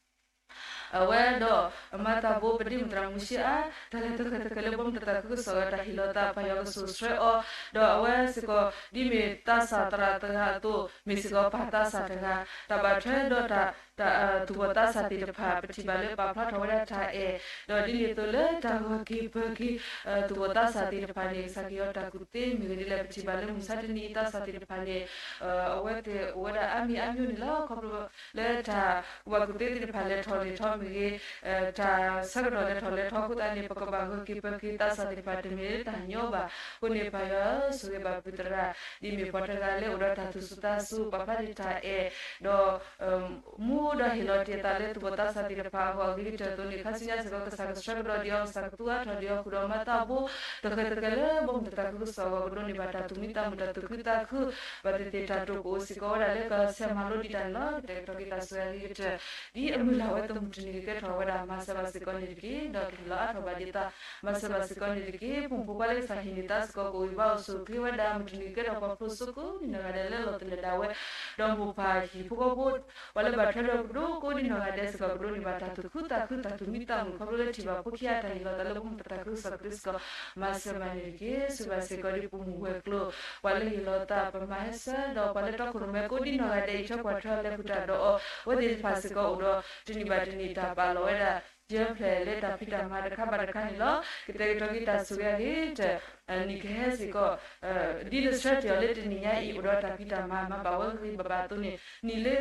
အဝဲဒီး အမၤသးဘိ ပဒ့မုၣ်သရၣ်မုၢ်ဆ့အါ တၢ်လဲၤတဃဲၤတဃဲၤလၢဘီမုၢ်တၢ်သးခုကစီၣ်အဂီၢ် တၢ်ဟ့ၣ်လီၤသး ပၢ်ယွၤကဆိၣ်ဂ့ၤဆှၢအီၤ, ဒီးအဝဲစ့ၢ်ကီး ဒ်မ့ၢ်သးစၢ်သရၣ်တဂၤအသိး မ့ၢ်စ့ၢ်ကီးပၢ်သးစၢ်တဂၤ တၢ်ဘၣ်ထွဲဒီးတၢ် တၢ်သူၣ်ဘီၣ်သးစၢ်သ့ၣ်တဖၣ် ပထံၣ်ဘၣ်လၢပာ်ဖျါထီၣ်ဝဲဒၣ်တၢ်အဲၣ်, ဒီးဒ်န့ၣ်အသိးလၢတၢ်ဂီၤက့ၤပၢၤက့ၤ သူၣ်ဘီၣ်သးစၢ်သ့ၣ်တဖၣ်န့ၣ် ကစၢ်ကဟ့ၣ်အီၤတၢ်ကူၣ်သ့မ့ၢ်ဂ့ၤဒ်လဲၣ် ပထံၣ်ဘၣ်လၢမုၢ်ဆါတနံၤအံၤ သးစၢ်သ့ၣ်တဖၣ်န့ၣ် အဝဲသ့ၣ်အိၣ်ဝဲဒၣ်အါမံၤအါမံၤန့ၣ်လီၤ. ခီဖျိလၢတၢ်ကူၣ်ဘၣ်ကူၣ်သ့သ့ၣ်တဖၣ်လဲၤထီၣ်လဲၤထီမ့ၢ်ဂ့ၤ, တၢ်ဆၢကတီၢ်လဲၤထီၣ်လဲၤထီအဃိသတးန့ၣ် ပကဘၣ်ဂီၤက့ၤပၢၤက့ၤသးစၢ်သ့ၣ်တဖၣ်တမ့ၢ်လၢတၢ်ညီဘၣ်. အဃိန့ၣ် ပၢ်ယွၤဧၢ, ဆိၣ်ဂ့ၤဘၣ်ပပုၢ်သရၣ် ဒ်မ့ၢ်ပှၤတဂၤလၢအိၣ်ဒီးတၢ်သူၣ်စူၤသးစူၤ ပာ်ဖျါဒံးတၢ်အဲၣ်, ဒီး မူ ဒီးဟ့ၣ်လီၤတ့ၢ်အသးလၢသူၣ်ဘီၣ်သးစၢ်သ့ၣ်တဖၣ်အဂီၢ် အဂ့ၤကတၢၢ်အသိးန့ၣ် ခါဆူညါစ့ၢ်ကီး ကစၢ်ကဆှၢကဒီးဒံးအီၤ, ကစၢ်ကသူအါထီၣ်ဒံးအီၤ ဃုာ်ဒီးမၤသးဘိ တဃဲၤတဃဲၤလၢဘီမုၢ်တၢ်သးခုကစီၣ်အဂီၢ် ကဒိးန့ၢ်ဘၣ်တၢ်သူၣ်မံသးမုာ် တၢ်သူၣ်ခုသးခု ဘၣ်သ့ၣ်သ့ၣ်တၢ်တိာ်ကအိၣ်စ့ၢ်ကီးဝဲဒၣ်လၢကဆဲးမၤလိဒံးတၢ်န့ၣ်လီၤ. ကတဲာ်ကတီၤက့ၤတၢ်ဆိၣ်ဂ့ၤအဂ့ၤကတၢၢ် ဒ်အမုၢ်လၢ်ဝဲ သမုၢ်တနံၤကကဲထီၣ်ဝဲဒၣ် မၤစၢၤဘၣ်စ့ၢ်ကီးန့ၣ်တက့ၢ်. ဒီးကဟ့ၣ်လီၤအါထီၣ်ဘၣ်ဒံးသး မၤစၢၤဘၣ်စ့ၢ်ကီးန့ၣ်တက့ၢ်. ပိာ်မုၣ်ဖိခွါလၢကစၢ်ဟ့ၣ်န့ၢ်သးစ့ၢ်ကီး ကအိၣ်ဂံၢ်ဘါအိၣ်ဆိးချ့ဝဲဒၣ် မုၢ်တနံၤကကဲထီၣ်ပှၤဖျိစိကိးဒ်နီၢ်ဂၤဒဲးလၢလီၤသလဲၤဒၣ်ဝဲ ဒီးမိၢ်ပၢ်ဟံၣ်ဖိဃီဖိ ပှၤလၢဘၣ်ထွဲဒီးပဒိၣ်ကိးဒ်နီၢ်ဂၤဒဲးစ့ၢ်ကီး ကဒိးန့ၢ်ဘၣ်တၢ်သူၣ်ခုသးခု တၢ်သူၣ်မံသးမုာ် ခီဖျိလၢထံၣ်ဘၣ်ဖိခံဂၤတၢ်ဟ့ၣ်လီၤသးလၢဘီမုၢ်တၢ်သးခုကစီၣ်ကဒုစ့ၢ်ကီး မၤစၢၤဘၣ်န့ၣ်တက့ၢ်. ဆိၣ်ဂ့ၤဘၣ်စ့ၢ်ကီးဒ်ပိာ်မုၣ်ဝဲၤကျိၤ ပှၤလၢဟ့ၣ်လီၤသး ပမၤဟဲဆၢ ဒီးပှၤလၢတီခိၣ်ရိၣ်မဲကိးဒ်နီၢ်ဂၤဒဲး အံးထွဲကွၢ်ထွဲလဲၤဃုာ်တၢ်ဒီးအီၤ အဝဲသ့ၣ်တဖၣ်စ့ၢ်ကီးအိၣ်ဒီး တနံၣ်ဘၣ်တနံၣ်တၢ်ပာ်လီၤဝဲဒၣ် ယၢဖျဲၣ်လၢတၢ်ဖံးတၢ်မၤတခါဘၣ်တခါန့ၣ်လီၤ. ကတဲာ်ကတီၤက့ၤတၢ်ဆိၣ်ဂ့ၤအဂ့ၤကတၢၢ် နံၣ်ကဟဲစ့ၢ်ကီး ဒ်နဆှၢတ့ၢ်အီၤလၢတနံၣ်ညါအံၤ အိၣ်ဒီးတၢ်ဖံးတၢ်မၤ မၤဘၣ်ဝဲဂ့ၤဂ့ၤဘၣ်ဘၣ်အသိးန့ၣ် နံၣ်လၢ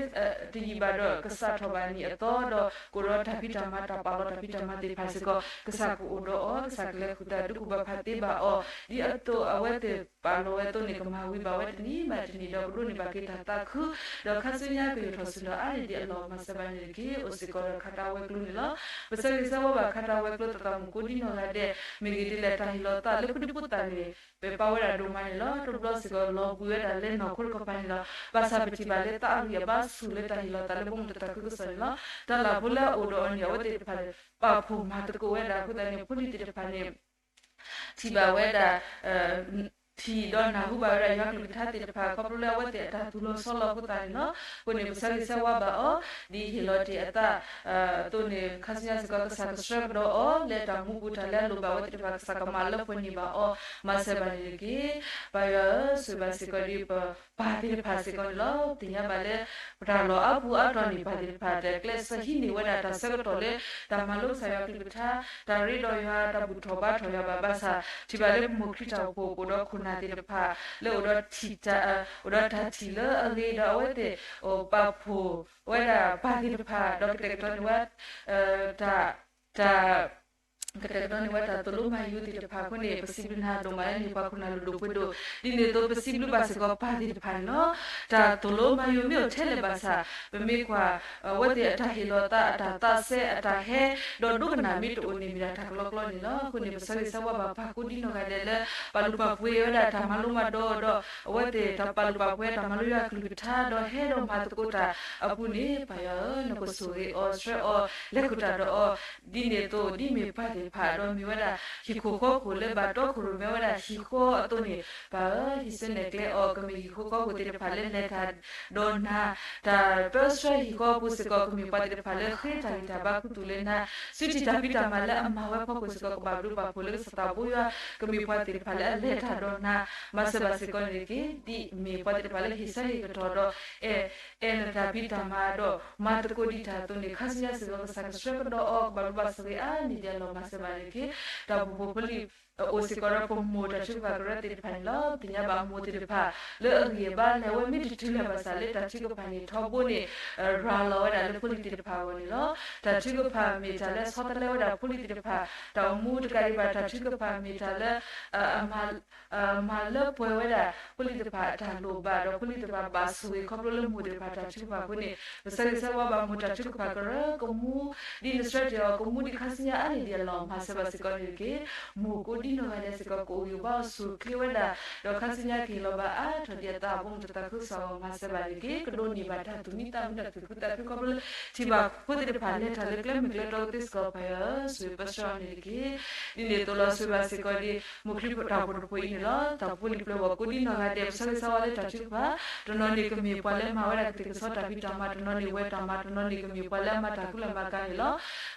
တယံာ်ဘၣ်ဒီး ကစးထီၣ်ဘၣ်နံၣ်အသီဒီး ကအိၣ်ဒီးတၢ်ဖံးတၢ်မၤ တၢ်ပာ်လီၤတၢ်ဖံးတၢ်မၤသ့ၣ်တဖၣ်စ့ၢ်ကီး ကစၢ်ကအိၣ်ဒီးအီၤ ကစၢ်ကလဲၤဃုာ်တၢ်ဒုးကူၣ်ဘၣ်ဖးသ့ဘၣ်အီၤ ဒ်အသိးအဝဲသ့ၣ်ပာ်လီၤဝဲအသိးန့ၣ် ကမၤဝံၤဘၣ်ဝဲတနံၣ်ဘၣ်တနံၣ်ဒီး ကဒိးန့ၢ်ဘၣ်က့ၤတၢ်သးခု ဒီးခါဆူညါကယိာ်ထီၣ်ဆူၣ်ထီၣ်အါန့ၢ်ဒံးအလီၢ် မၤစၢၤဘၣ်န့ၣ်တက့ၢ်. အိၣ်စ့ၢ်ကီးဒီးခါတၢ်ဝဲၤကျိၤန့ၣ်လီၤ. ပဆၢဂ့ၤဆၢဝါဘၣ်ခါတၢ်ဝဲၤကျိၤသးသမူးကိးဒ်နီၢ်ဂၤဒဲး မ့ၢ်ဂ့ၤဒ်လဲၣ် တၢ်ဟ့ၣ်လီၤသးလၢဖိဒံဖိသၣ်န့ၣ် ပပာ်ဝဲဒၣ်ဒိၣ်မးန့ၣ်လီၤ. တဘျီစ့ၢ်ကီးလီၤဘှံးဝဲဒၣ်လၢနီၢ်ခိတကပၤန့ၣ်လီၤ. ဘၣ်ဆၣ်ပထံၣ်ဘၣ်လၢသးအဂံၢ်အဘါဆူၣ်လၢတၢ်ဟ့ၣ်လီၤသးလၢ ဘီမုၢ်တၢ်သးခုကစီၣ်န့ၣ်လီၤ. တၢ်လၢ်ဖိလၢအအိၣ်ဒီးအီၤန့ၣ် အဝဲသ့ၣ်တဖၣ် ပာ်ဖှိၣ်မၤသကိးဝဲဒၣ်အဃိသတးန့ၣ် ဖိလံၤသ့ၣ်တဖၣ်န့ၣ် ထံၣ်ဘၣ်ဝဲဒၣ် ထံၣ်ဒီးနၢ်ဟူဘၣ်ဝဲဒၣ်ယွၤကလုၢ်ကထါသ့ၣ်တဖၣ် ခီဖျိလၢအဝဲသ့ၣ်အတၢ်သူၣ်လီၤဆီလီၤအဃိသတးန့ၣ်လီၤ. အဃိန့ၣ် ပဆၢဂ့ၤဆၢဝါဘၣ်အီၤ ဒ်ဟ့ၣ်လီၤတ့ၢ်အသး အသိးန့ၣ် ခါဆူညါစ့ၢ်ကီး ကစၢ်ကဆှၢကဒီးအီၤ လၢတၢ်မူပူၤတၢ်လၢအလိၣ်ဘၣ်ဝဲသ့ၣ်တဖၣ် ကစၢ်ကမၤလၢပှဲၤန့ၢ်ဘၣ်အီၤ မၤစၢၤဘၣ်န့ၣ်တက့ၢ်. ပၢ်ယွၤဧၢ, ဆိၣ်ဂ့ၤဘၣ်စ့ၢ်ကီးဒ်ပပၢ်သ့ၣ်တဖၣ်စ့ၢ်ကီးန့ၣ်လီၤ. သ့ၣ်ညါဘၣ်လၢ ပတၢ်လီၢ်အါပူၤအါတီၤန့ၣ် ပၢ်သ့ၣ်တဖၣ် တၢ်ကျဲးစၢးဟံးန့ၢ်ဝဲဒၣ်တၢ်ဆၢကတီၢ်လၢ တၢ်မၤလိကစၢ်ယွၤကလုၢ်ကထါ, တၢ်ရ့ဒီးယွၤ, တၢ်ဘူၣ်ထီၣ်ဘါထီၣ်ယွၤဘၣ်ဘၣ်ဆၣ် ထံၣ်ဘၣ်လၢပမိၢ်ခရံာ်တၢ်အိၣ်ဖှိၣ် ပအိၣ်ဒီးခိၣ်နၢ်သ့ၣ်တဖၣ် လၢအိၣ်ဒီးထံၣ်တၢ် အိၣ်ဒီးတၢ်ထံၣ်လၢအဂ့ၤဒီး အဝဲသ့ၣ် ပာ်ဖှိၣ်ဝဲဒၣ်ပၢ်သ့ၣ်တဖၣ် ဒီးကတဲာ်ကတီၤန့ၢ်ဝဲ တၢ် တၢ် ကတဲာ်ကတီၤန့ၢ်ဝဲတၢ်သိၣ်လိမၤယုၤသ့ၣ်တဖၣ်အဃိန့ၣ် ပစံးဘျုးနၤဒိၣ်မးလၢန့ၢ်ပှၤခိၣ်နၢ်လိၤဒိၣ်ပှ့ၤဒိၣ် ဒ်န့ၣ်အသိး ပစံးဘျုးဘၣ်စ့ၢ်ကီးပၢ်သ့ၣ်တဖၣ်န့ၣ်လီၤ. တၢ်သိၣ်လိမၤယုၤမ့ၢ်အိၣ်ထဲလဲၣ်ဘၣ်ဆၣ် ပမ့ၢ်ကွၢ် အဝဲသ့ၣ်အတၢ်ဟ့ၣ်လီၤသး အတၢ်သးစဲ အတၢ်ဟဲ ဒီးဒိကနၣ်မ့ၢ်တအိၣ်န့ၣ် မ့ၢ်ဒၣ်တၢ်ကလီကလီန့ၣ်လီၤ. အဃိန့ၣ် ပဆၢဂ့ၤဆၢဝါဘၣ်ပၢ်ကိးဒ်နီၢ်ဂၤဒဲးလၢ ပာ်လုၢ်ပာ်ပှ့ၤဝဲဒၣ်တၢ်မၤလိမၤဒိးဒီး အဝဲသ့ၣ်တၢ်ပာ်လုၢ်ပာ်ပှ့ၤတၢ်မၤလိယွၤအကလုၢ်ကထါ ဒီးဟဲဒီးမၤသကိးတၢ်အပူၤန့ၣ် ပၢ်ယွၤဧၢ, နကဆိၣ်ဂ့ၤအီၤ ဆှၢအီၤ လဲၤဃုာ်တၢ်ဒီးအီၤ ဒ်န့ၣ်အသိး ဒ်မ့ၢ်ပၢ်သ့ၣ်တဖၣ် ဒီးမ့ၢ်ဝဲဒၣ် ဟံၣ်ခိၣ်ဃီခိၣ်လၢဘၣ်တီခိၣ်ရိၣ်မဲဝဲဒၣ်ဟံၣ်ဃီအသိးန့ၣ် ပၢ်ဧၢ, ဟံးစုနဲၣ်ကျဲအီၤ ကမ့ၢ်ဟံၣ်ခိၣ်ဃီခိၣ်သ့ၣ်တဖၣ်လၢလဲၤတၢ်ဒီးနၤ, တၢ်ပၢဆှၢဟံၣ်ဃီအပူၤစ့ၢ်ကီး ကမ့ၢ်ပှၤသ့ၣ်တဖၣ်လၢဃ့တၢ်ဂံၢ်တၢ်ဘါခူသူၣ်လၢနၤ, စုထံၣ်တၢ်ဖံးတၢ်မၤလၢအမၤဝဲဖီခိၣ်စ့ၢ်ကီး ကဘၣ်ဘျုးဘၣ်ဖှိၣ်လၢကစၢ်သးဘိယွၤ, ကမ့ၢ်ပှၤသ့ၣ်တဖၣ်လၢအလဲၤတၢ်ဒီးနၤ, မၤစၢၤဘၣ်စ့ၢ်ကီးန့ၣ်တက့ၢ်. ဒ်မ့ၢ်ပှၤသ့ၣ်တဖၣ်လၢဟ့ၣ်ဆၢဟ့ၣ်ကတီၢ်ဒီး အဲၣ် အဲၣ်နတၢ်ဖံးတၢ်မၤဒီး မၤသကိးဒံးတၢ်အသိးန့ၣ် ခါဆူညါစ့ၢ်ကီး ကစၢ်ကဆှၢကဒီးအီၤ ကဘၣ်ဘျုးဘၣ်ဆိၣ်ဂ့ၤအါန့ၢ်ဒံးအလီၢ် မၤစၢၤဘၣ်န့ၣ်တက့ၢ်. တၢ်အိၣ်ဖှိၣ်ဖိလံၤ အိၣ်စ့ၢ်ကီးဒီးပမိၢ်တၢ်ထုကဖၣ်ကရၢသ့ၣ်တဖၣ်န့ၣ်လီၤ. ပသ့ၣ်ညါဘၣ်မိၢ်သ့ၣ်တဖၣ် လၢအဂံၢ်အဘါလဲၤဝဲမ့ၢ်တတုၤလၢၤဘၣ်ဆၣ်လၢတၢ်ထုကဖၣ်န့ၣ်ထီဘိန့ၣ် ရၤလီၤဝဲဒၣ်လၢဖိလံၤသ့ၣ်တဖၣ်အဂီၢ်န့ၣ်လီၤ. တၢ်ထုကဖၣ်မ့ၢ်တၢ်လၢဆီတလဲဝဲဒၣ်ဖိလံၤသ့ၣ်တဖၣ်, တၢ်အိၣ်မူတကးဒံးဘၣ် တၢ်ထုကဖၣ်မ့ၢ်တၢ်လၢ အ မၤလၢပှဲၤဝဲဒၣ်ဖိလံၤသ့ၣ်တဖၣ်အတၢ်လိၣ်ဘၣ်ဒီး ဖိလံၤသ့ၣ်တဖၣ်ဘၣ်ဆိၣ်ဂ့ၤခီဖျိလၢမိၢ်သ့ၣ်တဖၣ်တၢ်ထုကဖၣ်အဃိန့ၣ် ပဆၢဂ့ၤဆၢဝါဘၣ်မိၢ်တၢ်ထုကဖၣ်ကရၢကမူ ဒ်နဆှၢတ့ၢ်အီၤကမူဒံးခါဆူညါအါန့ၢ်ဒံးအလီၢ် မၤစၢၤဘၣ်စ့ၢ်ကီးန့ၣ်တက့ၢ်. မိၢ်ကိးဒ်နီၢ်ဂၤဒဲးစ့ၢ်ကီး ကအိၣ်ဂံၢ်ဘါအိၣ်ဆူၣ်ချ့ဝဲဒၣ် ဒီးခါဆူညါကဟ့ၣ်လီၤဘၣ်အါထီၣ်ဒံးအသးဘီမုၢ်တၢ်သးခုကစီၣ်အဂီၢ် မၤစၢၤဘၣ်န့ၣ်တက့ၢ်. ကဒိးန့ၢ်ဘၣ်တၢ်သူၣ်မံသးမုာ်တၢ်သူၣ်ခုသးခုခီဖျိလၢ ထံၣ်ဘၣ်ဖိသ့ၣ်တဖၣ်လဲၤတၢ်လၢကျဲမုၢ်ကျဲတီကသ့စ့ၢ်ကီး ပၢ်ယွၤဧၢ, ဆိၣ်ဂ့ၤပၢဆှၢအီၤန့ၣ်တက့ၢ်. ဒ်န့ၣ်အသိးလီၤ ဆိၣ်ဂ့ၤဘၣ်စ့ၢ်ကီးဒ် မိၢ်ချံတၢ်အိၣ်ဖှိၣ်တဖိအံၤန့ၣ်လီၤ. တၢ်ဖိလံၤပျဲၢ်ဘီၣ်ကိးဒ်နီၢ်ဂၤဒဲး ပဆၢဂ့ၤဆၢဝါလၢတၢ်ထုကဖၣ် တနီၤန့ၣ်ကမ့ၢ်ပှၤလၢမၤဝဲဒၣ်ကသ့ၣ်ကဆီတၢ်ဖံးတၢ်မၤ, တနီၤန့ၣ်ဝဲတၢ်မၤ, တနီၤန့ၣ်ကမ့ၢ်ပှၤလၢအမၤတၢ်ကူလၢ်မၤကၤန့ၣ်လီၤ.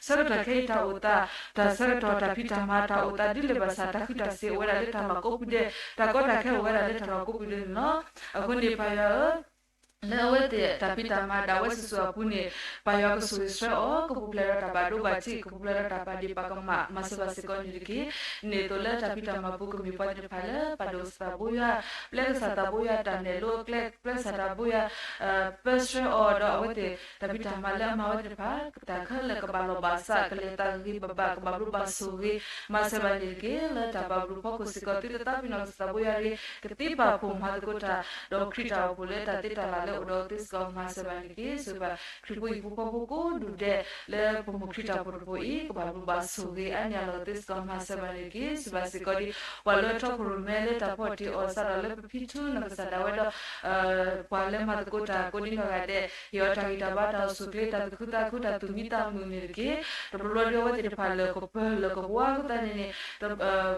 ဆၢကတီၢ်ခဲအံၤတၢ်အိၣ်သး, တၢ်ဆၢကတီၢ်တၢ်ဖံးတၢ်မၤတၢ်အိၣ်သးဒ်လဲၣ်ဘၣ်ဆၣ် တၢ်ဃံးတၢ်စ့ၤအိၣ်ဝဲဒၣ်လၢတၢ်လီၢ်ကိးပူၤဒဲး, တၢ်ကီတၢ်ခဲအိၣ်ဝဲဒၣ်လၢတၢ်လီၢ်ကိးပူၤဒဲးန့ၣ်လီၤ. အဃိန့ၣ်ပၢ်ယွၤဧၢ လၢအဝဲသ့ၣ်တၢ်ဖံးတၢ်မၤဒၣ်ဝဲစုာ်စုာ်အပူၤန့ၣ်, ပၢ်ယွၤကဆိၣ်ဂ့ၤဆှၢအီၤ, ကပူၤဖျဲးဒီးတၢ်ဘၣ်ဒိဘၣ်ထံး, ကပူၤဖျဲးဒီးတၢ်ပာ်ဒ့ၣ်ပာ်ကမၣ်, မၤစၢၤဘၣ်စ့ၢ်ကီးန့ၣ်တက့ၢ်. ဒ်န့ၣ်အသိးလၢတၢ်ဖံးတၢ်မၤပူၤကမ့ၢ်ပှၤသ့ၣ်တဖၣ်လၢ ပာ်ဒိၣ်ကစၢ်သးဘိယွၤ, ပျဲကစၢ်သးဘိယွၤတၢ်နဲၣ်လိအကျဲ, ပျဲကစၢ်သးဘိယွၤ ပၢဆှၢအီၤဒီးအဝဲသ့ၣ်တၢ်ဖံးတၢ်မၤလၢအမၤဝဲသ့ၣ်တဖၣ် တၢ်ခဲလၢာ်ကဘၣ်လီၤဘၣ်စး, ကလဲၤသးဂ့ၤဂ့ၤဘၣ်ဘၣ်, ကဘၣ်ဘျုးဘၣ်ဆိၣ်ဂ့ၤ, မၤစၢၤဘၣ်န့ၣ်တက့ၢ်. လၢတၢ်ဘၣ်ဘျုးဖီခိၣ်စ့ၢ်ကီး သုတသးပ့ၤနီၣ်ကစၢ်သးဘိယွၤတဂ့ၤ, ကသ့ပာ်ဖှိၣ်မၤသကိးတၢ်, ဒီးခရံာ်တၢ်အိၣ်ဖှိၣ်လၢတၢ်သ့တၢ်လၤ လၢအိၣ်ဒီးကသ့စ့ၢ်ကီးမၤစၢၤဘၣ်န့ၣ်တက့ၢ်. ဆိၣ်ဂ့ၤဘၣ်ခရံာ်ဖိဟံၣ်ဖိဃီဖိကိးဒူၣ်ဒဲး လၢပမိၢ်ခရံာ်တၢ်အိၣ်ဖှိၣ်တဘိအံၤ ကဘၣ်ဘျုးဘၣ်ဆိၣ်ဂ့ၤအါန့ၢ်အလီၢ်ကသ့စ့ၢ်ကီးမၤစၢၤဘၣ်န့ၣ်တက့ၢ်. ဆိၣ်ဂ့ၤဘၣ်စ့ၢ်ကီးဒ် ပှၤလၢထီခိၣ်ရိၣ်မဲလၢတၢ်ဖီၣ်တ့ၢ်အီၤစးထီၣ်လၢပဖံထူနီၢ်ကစၢ်ဒၣ်ဝဲဒီး ပှၤလၢမၤသကိးတၢ်ကိးဒ်နီၢ်ဂၤဒဲး ဟ့ၣ်အီၤတၢ်ဂံၢ်တၢ်ဘါ တၢ်အိၣ်ဆူၣ်အိၣ်ချ့ တၢ်သူၣ်ခုသးခု တၢ်သူၣ်မံသးမုာ်န့ၣ်တက့ၢ်. တဘျီဘျီဒီးအဝဲသ့ၣ်တဖၣ်လၢာ်ကပၢၤလၢာ်ကပှၤအဃိသတးန့ၣ်န့ၣ်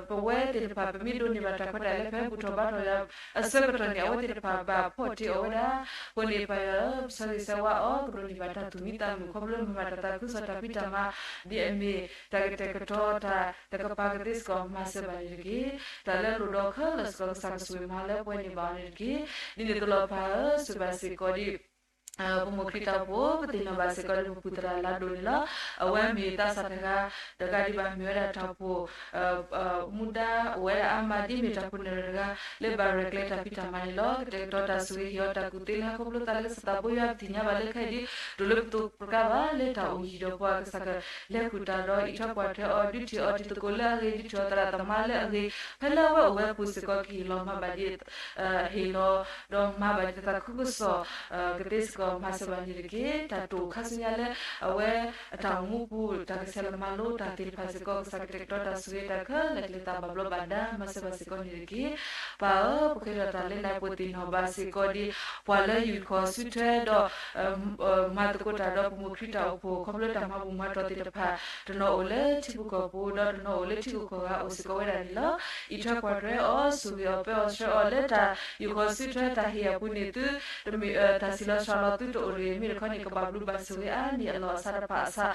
ပဝဲသ့ၣ်တဖၣ် ပမ့ၢ်ဒိးန့ၢ်ဘၣ်တၢ်ခွဲးတၢ်ယာ်လၢဖဲဘူၣ်ထီၣ်ဘါထီၣ်ယွၤအဆၢကတီၢ်န့ၣ် အဝဲသ့ၣ်တဖၣ်ဘၣ်ဖီၣ်တ့ၢ်အီၤဝဲဒၣ်အဃိန့ၣ် ပၢ်ယွၤဧၢ ပဆၢဂ့ၤဆၢဝါအီၤ ကဒိးန့ၢ်ဘၣ်တၢ်သူၣ်မံသးမုာ် ခီဖျိမ့ၢ်ဘၣ်တၢ်သးခုကစီၣ်တၢ်ဖံးတၢ်မၤ ဒ်အမ့ၢ်တၢ်ကတဲာ်ကတီၤတၢ် တကပၤကသ့စ့ၢ်ကီးမၤစၢၤဘၣ်န့ၣ်တက့ၢ်. တၢ်လၢလိၣ်ဒီးခဲလၢာ်စ့ၢ်ကီး ကစၢ်ကဆိၣ်ဂ့ၤမၤလၢပှဲၤန့ၢ်ဘၣ်အီၤန့ၣ်တက့ၢ်. ဒ်န့ၣ်အသိးလီၤ ပၢ်ဧၢ ဆိၣ်ဂ့ၤဘၣ်စ့ၢ်ကီးဒ် ပမိၢ်ခရံာ်တၢ်အိၣ်ဖှိၣ် ပသ့ၣ်နီၣ်ဘၣ်စ့ၢ်ကီးဒ်ပပူၤသရၣ်လါဒိၣ်န့ၣ်လီၤ. အဝဲမ့ၢ်သးစၢ်တဂၤ တဂၤဒ်ဘၣ်မ့ၢ်ဝဲဒၣ်တၢ်အိၣ်ဖှိၣ် မူဒါအိၣ်ဝဲဒၣ်အါမး ဒ်မ့ၢ်တၢ်ဖိၣ်န့ၢ်တဂၤ လၢဘၣ်ရဲၣ်ကျဲၤတၢ်ဖံးတၢ်မၤန့ၣ်လီၤ. ကတဲာ်ကတီၤတၢ်ဆိၣ်ဂ့ၤ ဟ့ၣ်အီၤတၢ်ကူၣ်သ့လၢဟဲခီဖျိသးလၢကစၢ်သးဘိယွၤ ပသ့ၣ်ညါဘၣ်လၢခဲအံၤဒ် တအိၣ်လၢပသိးပကါဘၣ် လၢတၢ်အိၣ်ယံၤဒီးပှၤ ကစၢ်ကလဲၤဃုာ်တၢ်ဒီးအံးထွဲကွၢ်ထွဲအီၤ ဒုးထံၣ်အီၤတံၤသကိးလၢအဂ့ၤ ဒုးထံၣ်အီၤသရၣ်သမါလၢအဂ့ၤ ဖဲလၢအဝဲအိၣ်ဝဲအပူၤစ့ၢ်ကီး ကဟ့ၣ်လီၤမၤဘၣ်ဒ် ဟ့ၣ်လီၤ ဒီးမၤဘၣ်ဒ်တၢ်သးခုကစီၣ် ကသ့စ့ၢ်ကီးမၤစၢၤဘၣ်န့ၣ်တက့ၢ်. တၢ်တိာ်ခါဆူညါလၢ အဝဲအတၢ်အိၣ်မူပူၤ တၢ်ကဆဲးလီၤမၤလိတၢ်သ့ၣ်တဖၣ်စ့ၢ်ကီး ကစၢ်ကတဲာ်ကတီၤတၢ်ဆိၣ်ဂ့ၤတၢ်ခဲလၢာ် ကလဲၤသးဘၣ်ဘျီးဘၣ်ဒါ မၤစၢၤဘၣ်စ့ၢ်ကီးန့ၣ်တက့ၢ်. ပၢ်ဧၢ ပဃ့ထီၣ်တၢ်လၢနၤ ပသ့ၣ်နီၣ်ဘၣ်စ့ၢ်ကီးဒ် ပှၤလၢယုၢ်ဃီၤစုထွဲဒီး မၤသကိးတၢ်ဒီးပမိၢ်ခရံာ်တၢ်အိၣ်ဖှိၣ် ခီဖျိတၢ်မၤဘူၣ်မၤတီၢ်သ့ၣ်တဖၣ် တနီၤအိၣ်လၢထံပူၤကီၢ်ပူၤ ဒီးတနီၤအိၣ်လၢထံဂုၤကီၢ်ဂၤအိၣ်စ့ၢ်ကီးဝဲဒၣ်န့ၣ်လီၤ. အံးထွဲကွၢ်ထွဲအီၤ ဆိၣ်ဂ့ၤအီၤ ပၢအီၤဆှၢအီၤ လၢတၢ်ယုၢ်ဃီၤစုထွဲတၢ်ဟ့ၣ်အပူၤန့ၣ် သုတမ့ၢ် တၢ်စံးလီၤစှၤလီၤသုတအိၣ်တဂ့ၤ မ့ၢ်တခီန့ၣ် ကဘၣ်ဘျုးဘၣ်ဆိၣ်ဂ့ၤအါန့ၢ်အလီၢ်အစးတဖၣ်အစး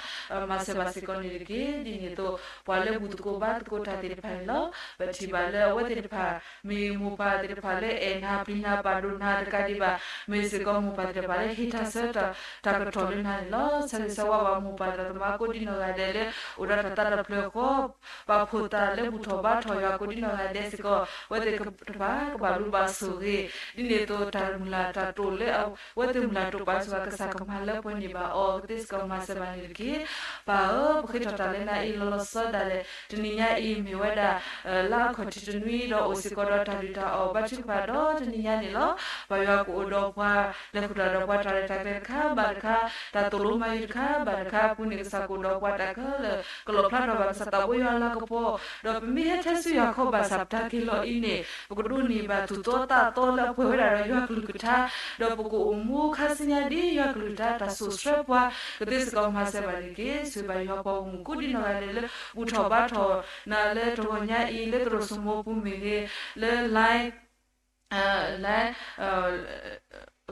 မၤစၢၤဘၣ်စ့ၢ်ကီးန့ၣ်တက့ၢ်. ဒ်န့ၣ်အသိး ပှၤလၢဘူၣ်သကိးဘါသကိးတၢ်သ့ၣ်တဖၣ်န့ၣ်လီၤ. ပထံၣ်ဘၣ်လၢအဝဲသ့ၣ်တဖၣ် မ့ၢ်မိၢ်ပၢ်သ့ၣ်တဖၣ်လၢအဲၣ်နၤပျံၤနၤပာ်ဒိၣ်နၤတကးဒံးဘၣ် မ့ၢ်စ့ၢ်ကီးမိၢ်ပၢ်သ့ၣ်တဖၣ်လၢဟ့ၣ်တၢ်ဆၢတၢ်ကတီၢ်လၢနၤန့ၣ်လီၤ. ဆၢဂ့ၤဆၢဝါဘၣ်မိၢ်ပၢ်သရၣ်သမါကိးဒ်နီၢ်ဂၤဒဲးလၢ အိၣ်ဒီးတၢ်သးတဖျၢၣ်ဃီ ပာ်ဖှိၣ်သးလၢဘူၣ်ထီၣ်ဘါထီၣ်ယွၤကိးဒ်နီၢ်ဂၤဒဲးစ့ၢ်ကီး အဝဲသ့ၣ်တဖၣ်ကဘၣ်ဘျုးဘၣ်ဆိၣ်ဂ့ၤ ဒ်န့ၣ်အသိးတၢ်မုၢ်လၢ်တၢ်တိာ်လၢ အဝဲသ့ၣ်မုၢ်လၢ်တိာ်ပာ်စ့ၢ်ကီး ကစၢ်ကမၤလၢပှဲၤန့ၢ်ဘၣ်အီၤ ကသ့စ့ၢ်ကီးမၤစၢၤဘၣ်န့ၣ်တက့ၢ်. ပၢ်ဧၢ ပဃ့ထီၣ်တၢ်လၢနၤအံၤလီၤလီၤဆီဆီဒၣ်လဲာ် တနံၤညါအံၤမ့ၢ်ဝဲဒၣ် လါအခီၣ်ထံးတနွံဒီးအိၣ်စ့ၢ်ကီးဒီးတၢ်ဒုၣ်တၢ်အီၣ်ဘါထုကဖၣ်ဒီးတနံၤညါန့ၣ်လီၤ. ပၢ်ယွၤကအိၣ်ဒီးပှၤ လဲၤဃုာ်တၢ်ဒီးပှၤတၢ်ရဲၣ်တၢ်ကျဲၤတခါဘၣ်တခါ တၢ်သိၣ်လိမၤယုၤတခါဘၣ်တခါအပူၤန့ၣ် ကစၢ်ကအိၣ်ဒီးပှၤတၢ်ခဲလၢာ် ကလီၣ်ဖျါထီၣ်ဘၣ်ကစၢ်သးဘိယွၤအလၤကပီၤ ဒီးပမ့ၢ်ဟဲထဲဆူယွၤခီဘၣ်ဆၣ်ပတၢ်က့ၤလီၤအံၤန့ၣ် ပကဒိးန့ၢ်ဘၣ်သူၣ်သီသးသီလၢအပှဲၤဝဲဒၣ်ဒီးယွၤကလုၢ်ကထါ ဒီးပကအိၣ်မူခါဆူညါဒ်ယွၤကလုၢ်ကထါ တၢ်စိာ်ဆှၢပှၤ ကသ့စ့ၢ်ကီးမၤစၢၤဘၣ်န့ၣ်တက့ၢ်. ဆိၣ်ဂ့ၤဘၣ်ယွၤပှၤဂီၢ်မုၢ်ကိးဒ်နီၢ်ဂၤဒဲးလၢ ဘူၣ်ထီၣ်ဘါထီၣ်နၤလၢတဂီၤညါအံၤ လၢသရိာ်စိမိပူၤမ့ၢ်ဂ့ၤ လၢ လၢ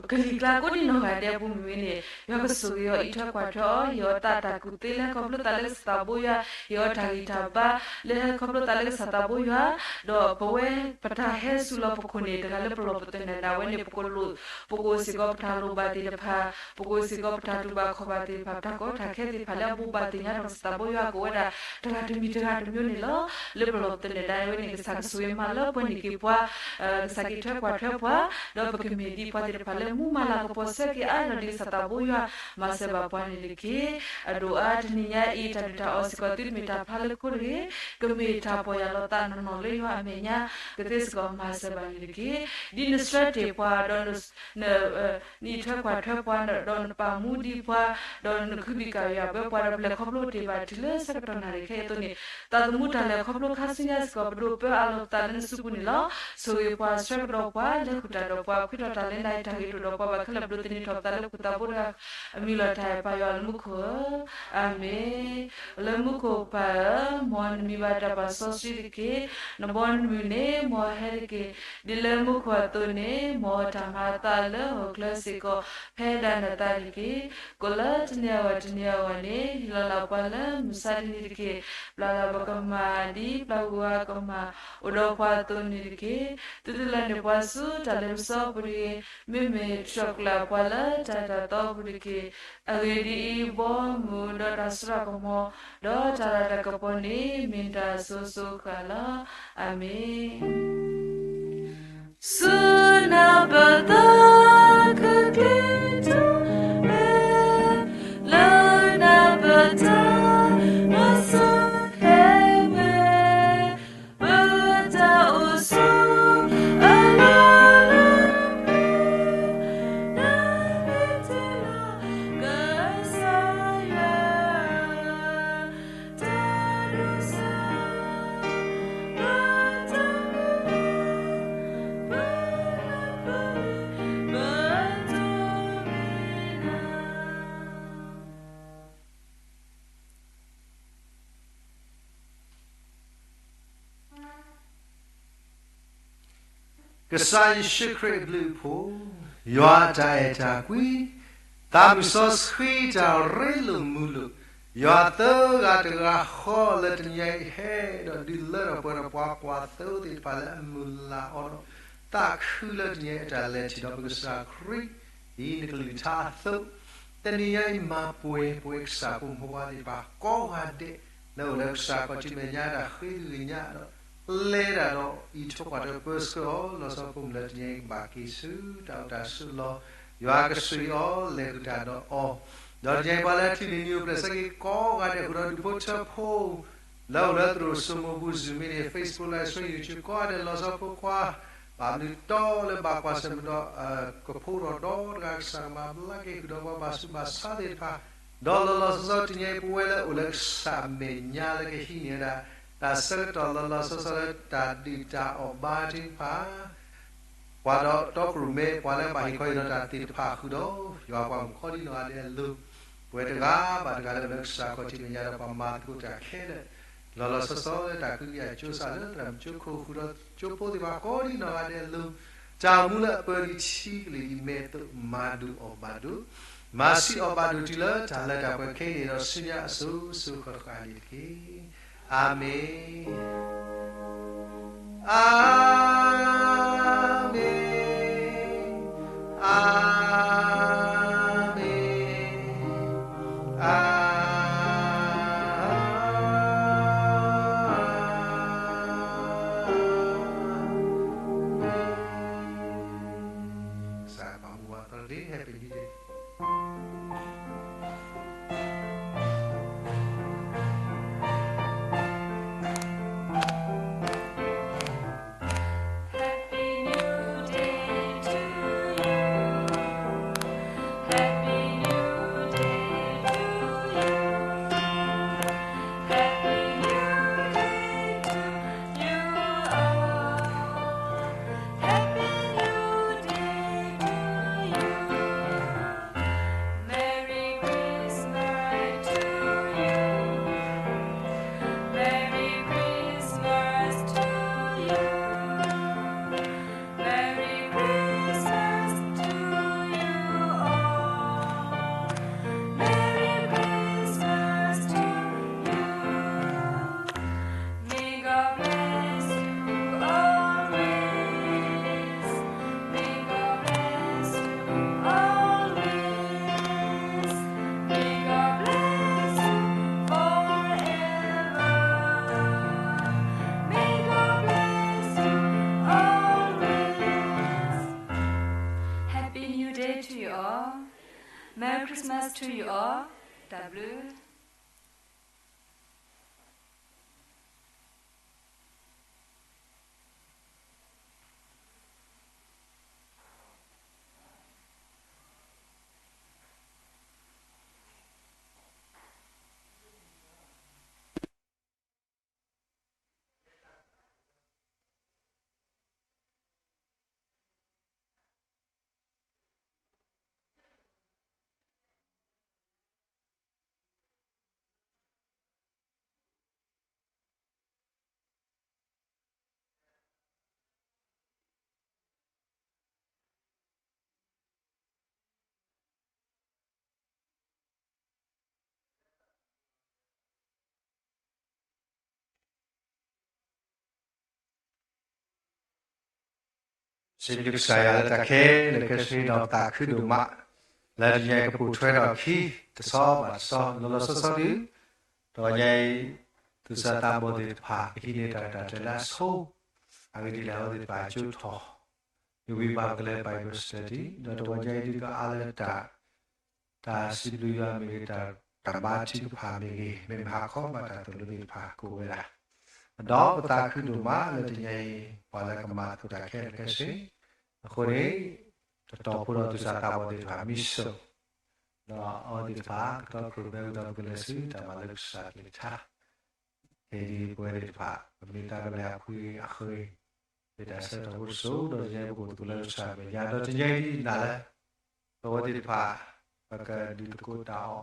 ကလံၤကျါကိးဒ်နီၢ်ဂၤဒဲးအပူၤမ့ၢ်ဂ့ၤန့ၣ် ယွၤကဆိၣ်ဂ့ၤအီၤ အံးထွဲကွၢ်ထွဲအီၤ ဟ့ၣ်အီၤသးတၢ်ကူၣ်သ့လၢဟဲခီဖျိသးလၢကစၢ်သးဘိယွၤ ဟ့ၣ်အီၤတၢ်ဂံၢ်တၢ်ဘါ လၢဟဲခီဖျိသးလၢကစၢ်သးဘိယွၤ ဒီးပဝဲပတၢ်ဟဲစူၤလီၤပခိၣ်န့ၣ် တဂၤလၢပလီၢ်ပသနၢၣ်ဒၣ်ဝဲန့ၣ် ပကလိၣ် ပကအိၣ်စ့ၢ်ကီးပတၢ်လိၣ်ဘၣ်သ့ၣ်တဖၣ် ပကအိၣ်စ့ၢ်ကီးပတၢ်တူၢ်ဘၣ်ခီၣ်ဘၣ်သ့ၣ်တဖၣ် ပတၢ်ကီတၢ်ခဲသ့ၣ်တဖၣ်လၢအဘိးဘၣ်သ့ၣ်ညါထီၣ်ကစၢ်သးဘိယွၤကအိၣ်ဝဲဒၣ် တဂၤတမံၤတဂၤတမံၤန့ၣ်လီၤ. လၢပလီၢ်ပသနၢၣ်ဒၣ်ဝဲန့ၣ် ကစၢ်ကဆိၣ်ဂ့ၤမၤလၢပှဲၤန့ၢ်က့ၤပှၤ ကစၢ်ကံးထွဲကွၢ်ထွဲပှၤ ဒီးပကမ့ၢ်ဒ်ပှၤသ့ၣ်တဖၣ်လၢမူမၤလၤကပီၤဆၢက့ၤအါန့ၢ်ဒ်ကစၢ်သးဘိယွၤ မၤစၢၤဘၣ်ပှၤန့ၣ်တက့ၢ်. အဒိၣ်အါတနံၤညါအံၤ တၢ်ဒုၣ်တၢ်အီၣ်စ့ၢ်ကီးသုတမ့ၢ်တၢ်ဖျါလၢခိတဂ့ၤ ကမ့ၢ်တၢ်ပီၢ်ယၢ်လီၤသးနီၢ်နီၢ်လၢယွၤအမဲာ်ညါ ကသ့စ့ၢ်ကီးမၤစၢၤဘၣ်န့ၣ်တက့ၢ်. ဒ်နဆှၢတ့ၢ်ပှၤဒီး နအံးထွဲကွၢ်ထွဲပှၤ ဒီးနပာ်မူဒံးပှၤ ဒီးနခုဘံၣ်ကၣ်ယွၤဘၢပှၤဒီးပလဲၤခီဖျိတ့ၢ်ဘၣ်တုၤလၢဆၢကတီၢ်နၣ်ရံၣ်ခဲအံၤအသိးန့ၣ် သးသမူတၢ်လဲၤခီဖျိခါဆူညါစ့ၢ်ကီး ပဒိးပၢအလီၤပသးလၢနစုပူၤန့ၣ်လီၤ. ဆိၣ်ဂ့ၤပှၤ ဆှၢကဒီးပှၤ လဲၤဃုာ်တၢ်ဒီးပှၤ ဃုထီၣ်တၢ်လၢနအံးတၢ်ဂ့ၤဒိၣ်ဒီးပှၤဘၣ်ခဲလၢာ် ဘျုးသန့ၤထီၣ်ပသးလၢပှၤသးဘိတဂၤ အမံၤလီၤတၢ်အဲၣ်ပၢ်ယွၤလၢမူခိၣ်ဧၢ, အၤမ့ၣ်. လၢမူခိၣ်ပၢ်ဧၢ, မ်နမံၤဘၣ်တၢ်ပာ်စီဆှံတက့ၢ်. နဘီနမုၢ်န့ၣ် မ်ဟဲတက့ၢ်. ဒ်လၢမူခိၣ်အသိးန့ၣ် မ်တၢ်မၤအသးလၢဟီၣ်ခိၣ်ချၢစ့ၢ်ကီး ဖဲဒၣ်နသးတက့ၢ်. ကိးလၢတနံၤအဂီၢ်တနံၤအဂီၢ်န့ၣ် ဟ့ၣ်လီၤလၢ်ပှၤလၢမုၢ်ဆါတနံၤတက့ၢ်. ပျၢ်လၢ်ပကမၢ် ဒ်ပျၢ်ကွံာ်အကမၢ် အိၣ်ဒီးပှၤအသိးန့ၣ်တက့ၢ်. သုတလၢန့ၢ်ပှၤဆူတၢ်လ့ပစီပူၤတဂ့ၤ. မ့မ့ၢ်ဆှၢကျၢ်ပှၤလၢတၢ်အဲၣ်တၢ်သီပူၤတက့ၢ်. အဂ့ၢ်ဒ်အံၤ, ဘီမုၢ်ဒီးတၢ်စိတၢ်ကမီၤ ဒီးတၢ်လၤတၢ်ကပီၤန့ၣ် မ့ၢ်တၢ်အစိၤစိၤအဃၣ်လီၤ. အၤမ့ၣ်. ဆူနၢ်ပၢၢ်သးခုက့ၤတၢ်အဲၣ်, လၢနၢ်ပၢၢ်တၢ်မၤစၢၤဟဲဝဲ, ပတၢ်အိၣ်ဆိးအလီၢ်လၢအပူၤ ကစၢ်ယ့ၣ်ၡူးခရံာ်အဘျုးအဖှိၣ်, ယွၤအတၢ်အဲၣ်တၢ်ကွံ, သးမုၢ်စီဆှံတၢ်ရ့လိာ်မုာ်လိာ်, ယွၤသၢဂၤတဂၤဃီလၢတနံၤအံၤဟဲဒီးဒုးလၢထီၣ်ပှဲၤဒီးပှၤကွၢ်သိသ့ၣ်တဖၣ်လၢအမုၢ်လၢ်အီၤဒီး သးခုလၢတနံၤအံၤအတၢ်လဲၤထံၣ်ဒီးပကစၢ်ခရံာ် ဒ်နကလုၢ်ကထါအသိး, တနံၤအံၤမၤပှဲၤပှဲၤကစၢ်ဖိမုၣ်ဖိခွါသ့ၣ်တဖၣ်ကိးဂၤဒဲး လၢအိၣ်လၢကစၢ်ခီၣ်ထံးမဲာ်ညါတၢ်ဃ့ကညးဒီး ပျဲတၢ်ဒီးအံးထိၣ်ကွၢ်ထွဲပၢဆှၢအီၤ လီၤဆီဖိမုၣ်လၢတနံၤအံၤကဘၣ်က့ၤဆူတၢ်အိၣ်တၢ်ဆိးလီၤ, ယွၤကဆိၣ်ဂ့ၤအီၤ လဲၤဃုာ်တၢ်ဒီးအီၤ, ဒီးတနံၤအံၤပှၤလၢအချံးန့ၢ်နံၤအိၣ်ဖျဲၣ်ဆၢက့ၤကိးဂၤဒဲးဃုာ်ဒီးဒူၣ်ဖိထၢဖိ လၢအိၣ်လၢသရိာ်စိမိၤပူၤ Zoom မ့ၢ်န့ၣ် Facebook Live Stream YouTube ကိးဂၤဒဲးလီၤဆီဖိခွါ ဘၣ်မနုၤတီလၢဘၣ်ကွၢ်ဆၢၣ်မဲာ်ဒီး ကဖိဒီးဒီတဂၤ ကစၢ်ကမၤဘျါက့ၤဃုာ်ဒီးပှၤဘၣ်ဆူးဘၣ်ဆါသ့ၣ်တဖၣ်, ဒီးလီၤလီၤဆီဆီတနံၤအံၤပဝဲလၢအိၣ်လၢကစၢ်အမဲာ်ညါလၢကဟံးန့ၢ်ဝဲဒၣ် တၢ်ဆၢကတီၢ်လီၤလီၤဆီဆီလၢတၢ်ဒုၣ်တၢ်အီၣ်ဘါထုကဖၣ် ပှၤဒီးတီခိၣ်ရိၣ်မဲ ပှၤလၢဘၣ်ဟ့ၣ်ခီဟ့ၣ်နီၤတၢ်သ့ၣ်တဖၣ်ဃုာ်ဒီး ယွၤပှၤမုၣ်ကိးဒံနီၢ်ဂၤဒဲးအလိၤ, ပဝဲတဂၤဘၣ်တဂၤလၢအိၣ်လၢကစၢ်ခီၣ်ထံးမဲာ်ညါဒီးပှၤမၤသကိးတၢ်ခဲလၢာ်, လီၤလီၤဆီဆီလၢတၢ်ကဟုကယာ်ကၠိစၢ်လၢသရၣ်မုၣ်ကၠိခိၣ်ဃုာ်ဒီးကၠိဖိသ့ၣ်တဖၣ်ကိးဒံနီၢ်ဂၤဒဲးအလိၤ, တၢ်အိၣ်မူလၢအပၢဒံးထံကလံၤဒံးမဲာ်သိး မၤဒိၣ်အီၣ်ဘၣ်ဒိး, မၤဆံးအီၣ်ဘၣ်ဒိၣ်တုၤလၢတၢ်လၢတၢ်ပှဲၤခဲအံၤန့ၣ်ဒီးဆူညါအစိၤစိၤဃၣ်ဃၣ်န့ၣ်တက့ၢ်. အၤမ့ၣ်. အၤမ့ၣ်, အၤမ့ၣ်, အၤမ့ၣ်. ကစၢ်ဘၣ်မူဝဲသီတက့ၢ် Happy New Day. Happy New Day to you. Happy New Day to you. Happy New Day to you all. Happy New Day to you. Merry Christmas to you. Merry Christmas to you. Merry Christmas to you all. Merry Christmas to you. May God bless you always. May God bless you always. May God bless you forever. May God bless you always. Happy New Day to you all. Merry Christmas to you all. တၢ်ဘျုး.စံးဘျုးကစၢ်ယွၤလၢတၢ်ခဲလၢာ်ခဲဆ့ဒီးပသးခုဒိၣ်မး, လၢတနံၤအံၤကပိာ်ထွဲထီၣ်အခံ တဆီဘၣ်တဆီ လီၤလီၤဆီဆီဒုး, တဂီၤညါအံၤ သူၣ်စၢ်သးဘီၣ်သ့ၣ်တဖၣ် ကဟံးန့ၢ်တၢ်ကတၢၢ်တၢ်လၢအဆိ, အဂ့ၢ်ဒ်လဲၣ် အဝဲသ့ၣ်တဖၣ်ကၠိထီၣ် မ့ၢ်ဝံၤဘၣ်ကလဲၤ Bible study ဒီးတဂီၤညါအံၤဒုးကအါလၢတၢ် တၢ်စံးဘျုးယွၤမ့ၢ်ဂ့ၤ, တၢ်ဘါထုကဖၣ်မ့ၢ်ဂ့ၤ, မ့မ့ၢ်ဟါခီမးတၢ်သိၣ်လိသ့ၣ်တဖၣ်ကအိၣ်ဝဲဒၣ်, ဒီးပသးခုဒိၣ်မးလၢတနံၤအံၤ ပှၤလၢကမၤသကိးတၢ်ခဲလၢာ်ခဲဆ့, အဃိန့ၣ် တတီၤဖိဒီးသူၣ်စၢ်သးဘီၣ်သ့ၣ်တဖၣ်မံဆိၣ်, ဒီးအဝဲသ့ၣ်တဖၣ် ကတီခိၣ်မဲဝံၤဒီးပကလဲၤဆူတၢ်မၤလိကစၢ်ကလုၢ်ကထါ ခဲအံၤဒ်ပဝဲသ့ၣ်တဖၣ် ပမ့ၢ်သးကလဲၤအဖှံအဃ့ မ့ၢ်တၢ်ဆၢကတီၢ်ဖိတစိၤ ဒီးတနံၤအံၤပကအိၣ်သကိးလၢကစၢ်မဲာ်ညါ ဒီးတနံၤအံၤဒ်နၤလၢ ပဝဲသ့ၣ်တဖၣ် ပကဒုးသကိးတၢ်အီၣ်,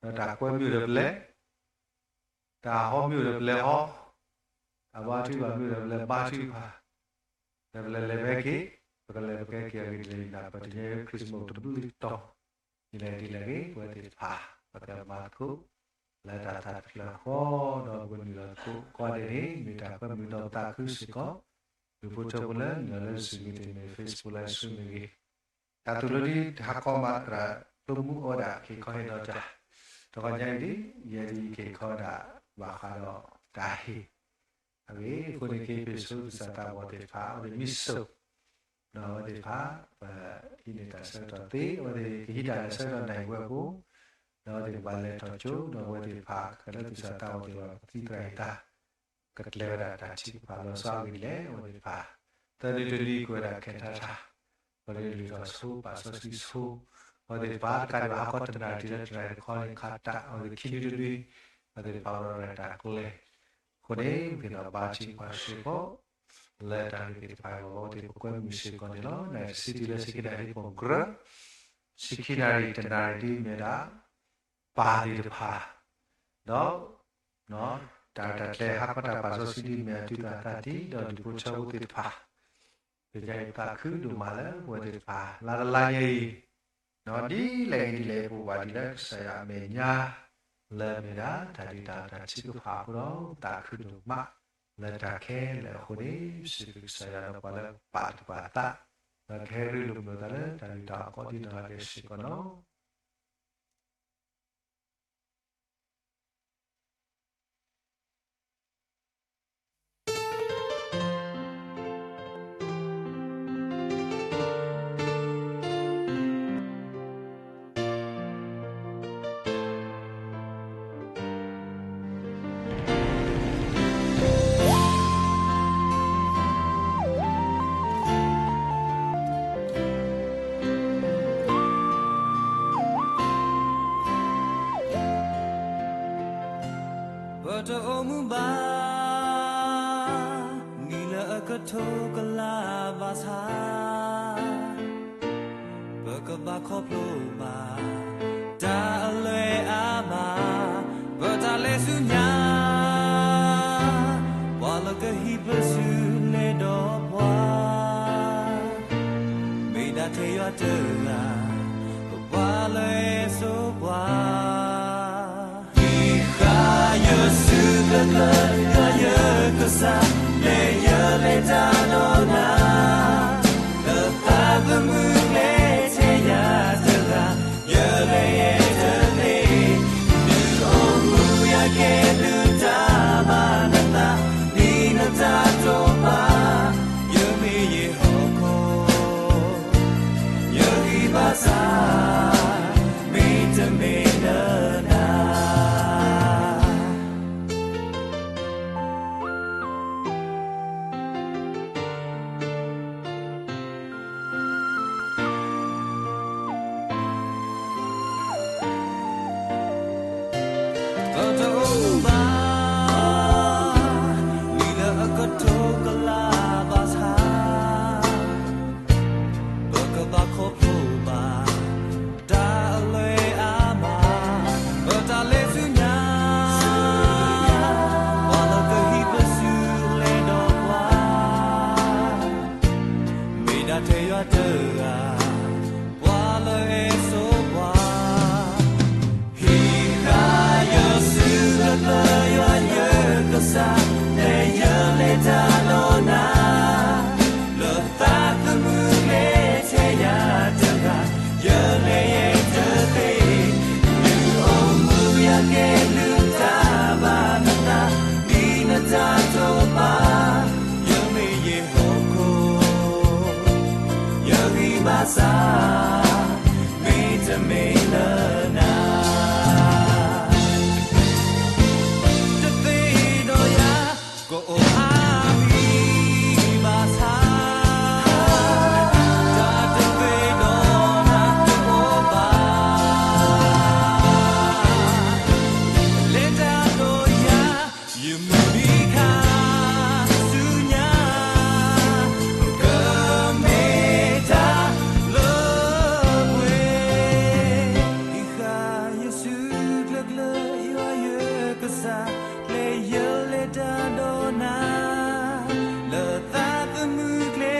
ဒီးတၢ်ကွဲမ့ၢ်အိၣ်ဒီးပလဲၤ, တၢ်ဟီမ့ၢ်အိၣ်ဒီးပလဲၤဟီ, တၢ်ဘါထုကဖၣ်မ့ၢ်အိၣ်ဒီးပလဲၤဘါထုကဖၣ်, ဒီးပလဲၤလဲၤဖဲက့ၤ, ပကလဲၤပကဲက့ၤအဂ့ၢ်ဒ်လဲၣ်န့ၣ် ပတညဲ Christmas တဘျုးတတီၤ, ဒ်လဲၣ်ဒ်လဲၣ်ဂ့ၤ ပဝဲသ့ၣ်တဖၣ် ပကမၤသကိး လၢတၢ်သးတဖျၢၣ်ဃီ ဒီးပကနုာ်လီၤသကိးကိးဂၤဒဲးန့ၣ် မ့ၢ်တၢ်ကွဲမုာ်ဒီးပသးခုစ့ၢ်ကီး, ဒူၣ်ဖိထၢဖိလၢနုာ်လီၤလၢစုမ့ၢ်ဂ့ၤ Facebook Live Stream မ့ၢ်ဂ့ၤ, တၢ်သိၣ်လိဒ်တဟးကီးမးသရၣ် သိမူအိၣ်ဝဲဒၣ် က့ၤခီဟ့ၣ်ဒီးတၢ်, တဂီၤညါအံၤဒ် ယဲဒ်က့ၤခီဒၣ် ဘၣ်ဃးဒီးတၢ်ဟ့ၣ် အဂ့ၢ်အဃိန့ၣ် က့ၤပ့ၢ်ဆူသးစၢ်သးဘီၣ်သ့ၣ်တဖၣ် အဝဲသ့ၣ်မံဆိ, ဒီးအဝဲသ့ၣ်တဖၣ် ပဟံးန့ၢ်တၢ်ဆၢကတီၢ်သ့ အဝဲသ့ၣ်ကဟံးတၢ်လၢဆၢကတီၢ်နၢ်ဟံၣ်ဝဲအပူၤ, ဒီးအဝဲသ့ၣ်ကဘၣ်လဲၤထီၣ်ကၠိ ဒီးအဝဲသ့ၣ်တဖၣ်ကလၢသးစၢ်သးဘီၣ်သ့ၣ်တဖၣ် ကသံသရၣ်ဟ့ၣ်တၢ် ကကျဲၤဝဲဒၣ်တၢ်ထုကဖၣ်လီၤဆီအဂ့ၢ်ဒ်လဲၣ် အဝဲသ့ၣ်တဖၣ်, သၢနွံတနွံကဝဲဒၣ်ခဲတၢၢ်တၢ်, ပှၤလၢလုၢ်ထီၣ်ဆိ ပာ်စီဆှံဆိ, အဝဲသ့ၣ်တဖၣ်တကးဒံးဘၣ်ဟးကီးတနၣ်ရံၣ်တုၤလၢတနၣ်ရံၣ်တခီန့ၣ် ခးတၢ် အဝဲသ့ၣ်ခံနွံတနွံ, အဝဲသ့ၣ်တဖၣ်အိၣ်ဒီးတၢ်ကျဲၤ အဃိန့ၣ် ပက့ၤဒီးဘါထုကဖၣ်စ့ၢ်ကီး လၢတၢ်ဂ့ၢ်သ့ၣ်တဖၣ်အဂီၢ် အဝဲသ့ၣ်ပကွဲမုာ်စ့ၢ်ကီးန့ၣ်လီၤ. နံၣ်တဆံတုၤလၢဆံခံနၣ်ရံၣ် ဟံၣ်ဖိၣ်ကြၢး, ဆံခံနၣ်ရံၣ်တနၣ်ရံၣ်ဒ်မ့ၢ်ဝဲဒၣ် ပၢ်သ့ၣ်တဖၣ်, ဒီး တၢ်ရဲၣ်တၢ်ကျဲၤဟးကီးတၢ်ပာ်စီဆှံဒ်မ့ၢ်အသုသးသးတံၢ် ဒီးဒူၣ်ဖိထၢဖိသ့ၣ်တဖၣ်, ပကဲပသးခုဒိၣ်မးလၢပဝဲသ့ၣ်တဖၣ် လါတလါညါအံၤ ဒ်လဲၣ်ဂ့ၤဒ်လဲၣ် ပအိၣ်ဘၣ်ဒ်လၢကစၢ်ယွၤအမဲာ်ညါ လၢအမ့ၢ်ဒၣ်တၢ်ဒုးတၢ်အတၢ်ထုကဖၣ်အဃိဒီး ပသးခုဒိၣ်မး လၢတၢ်ခဲလၢာ်အဃိန့ၣ် ပစံးဘျုးကစၢ်ယွၤဒီးပှၤလၢပာ်သူၣ်ပာ်သး ဒီးကဟဲရ့လိာ်မုာ်သးလၢတၢ်ဒုးတၢ်အီၣ်ကိးဒ်နီၢ်ဂၤဒဲးစ့ၢ်ကီးလီၤ. ပတအိၣ်မူဘၣ် နံၣ်လၢအကထိကလးဘၣ်ဆၣ် ပကဘၣ်ခီဖျိဘၣ် တၢ်အလွဲၢ်အါမး ပတၢ်လဲၤဆူညါ ပှၤလၢကဟံးပစုလဲၤဒီးပှၤ မ့ၢ်ဒၣ်ထဲယွၤတဂၤ ပပှၤလၢအစိပှၤ ဟံးဃာ်ယစုကျၢၤကျၢၤ ယွၤယကစၢ် လဲၤယလဲၤတၢ်ဒီးနၤ လၢသးသမူကျဲထဲယၤတဂၤ ယလဲၤယဲတသ့ ဒုးအိၣ်မူယၤကဲဒုးတၢ်ဘၣ်နသး ဒ်နတၢ်တိာ်ပာ် ယမ့ၢ်ယဟီၣ်ခိၣ် ယဂံၢ်ဘါစၢ် မ့တမ့ၢ်လၢနၤ ပတအိၣ်မူဘၣ် နံၣ်လၢအကထိကလးဘၣ်ဆၣ် ပကဘၣ်ခီဖျိဘၣ် တၢ်အလွဲၢ်အါမး ပတၢ်လဲၤဆူညါ ပှၤလၢကဟံးပစုလဲၤဒီးပှၤ မ့ၢ်ဒၣ်ထဲယွၤတဂၤ ပှၤလၢအစိပှၤ ဟံးဃာ်ယစုကျၢၤကျၢၤ ယွၤယကစၢ် လဲၤယလဲၤတၢ်ဒီးနၤ လၢသးသမူကျဲထဲယၤတဂၤ ယလဲၤယဲတသ့ ဒုးအိၣ်မူယၤကဲဒုးတၢ်ဘၣ်နသး ဒ်နတၢ်တိာ်ပာ် ယမ့ၢ်ယဟီၣ်ခိၣ် ယဂံၢ်ဘါစၢ် မ့တမ့ၢ်လၢနၤ တသ့ဒီးယၤ ကအိၣ်အါမံၤဘၣ်ဆၣ် တၢ်တသ့ဒီးနၤတအိၣ်ဘၣ် လဲၤတၢ်ဒီးယၤ ယမုၢ်နံၤခါဆူညါ ကမ့ၢ်တၢ်လၢပှဲၤ ဟံးဃာ်ယစုကျၢၤကျၢၤ ယွၤယကစၢ် လဲၤယလဲၤတၢ်ဒီးနၤ လၢသးသမူကျဲ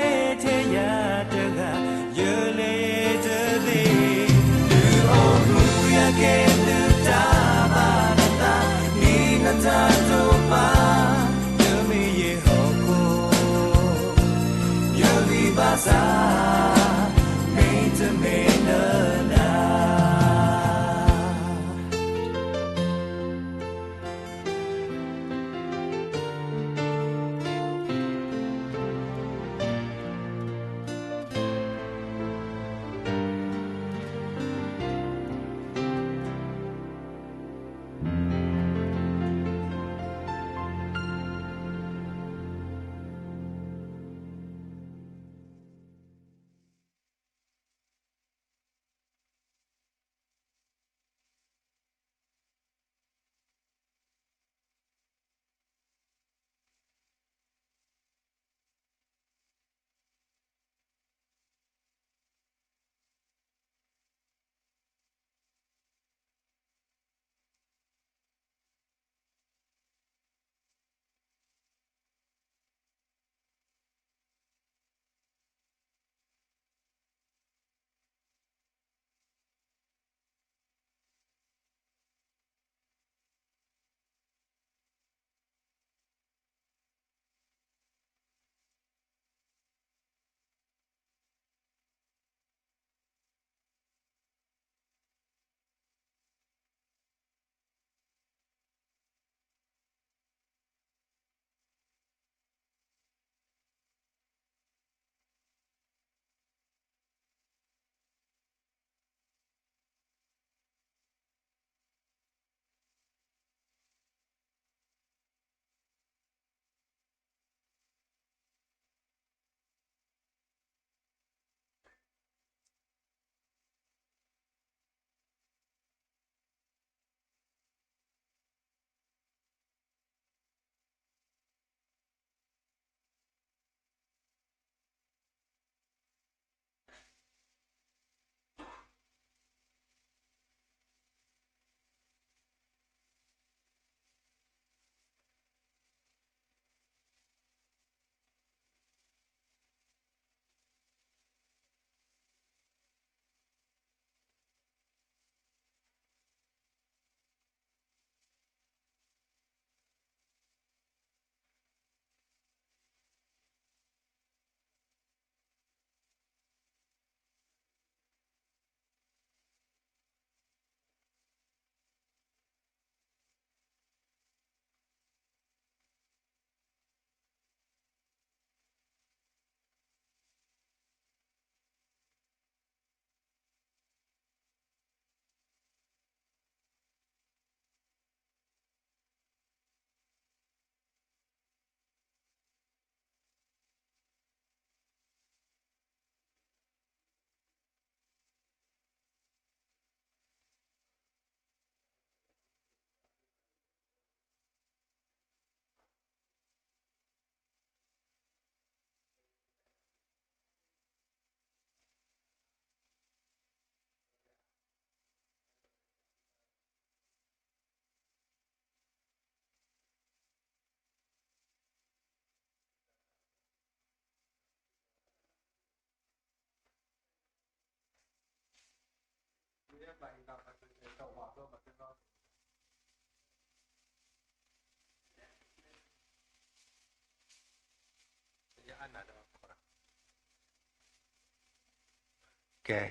ကဲ,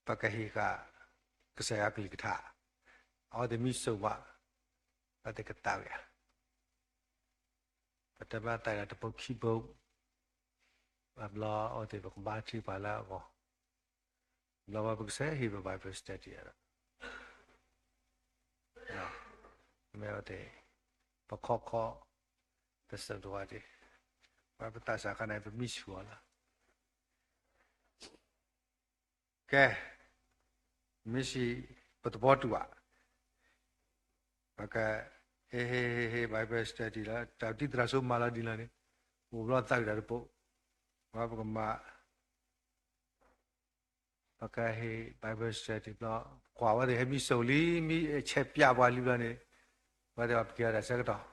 ပကဟ့ၣ်ဃာ် ကစၢ်ယွၤအကလုၢ်ကထါ, အဝဲသ့ၣ်မ့ၢ်စိာ်ဘၣ်, အဝဲသ့ၣ်ကသးဝံၣ်ဧါ, ပတဲဘၣ်သးဝံၣ်ဒီးတပိာ်ခံပိာ်, ဘျီအဝဲသ့ၣ်ပကဘါထုကဖၣ်လၢအဂီၢ်, ဘျီဝဲပကစၢ်ဟ့ၣ်ပ Bible study ဒီး မ့ၢ်အဝဲသ့ၣ် ပခီခီ တစၢတဝါဒံး, ပှၤပသးစၢ်ခါန့ၣ် ပမံဆူၣ်အီၤလီၤ. ကဲ, မ့ၢ်စံး ပသဘီတူၢ်ဘၣ်, ပက ဟ့ၣ် ဟ့ၣ် ဟ့ၣ် Bible study လီၤ, တၢ်တံၢ်သရၣ်စိမၤလီၤဒ်လဲၣ်န့ၣ်, အိၣ်ဘျီသးဝံၣ်တၢ်တပိာ်, ပှၤပကမၤ ပကဟ့ၣ် Bible study ဘျီ, ကွၢ်ဝဲသ့ၣ်ဟဲမံစိာ်လံ, မံဆဲးပၠးပှၤလံဘျီန့ၣ်, ဝဲသ့ၣ်ပက့ၤအီၤတၢ်ဆၢကတီၢ်,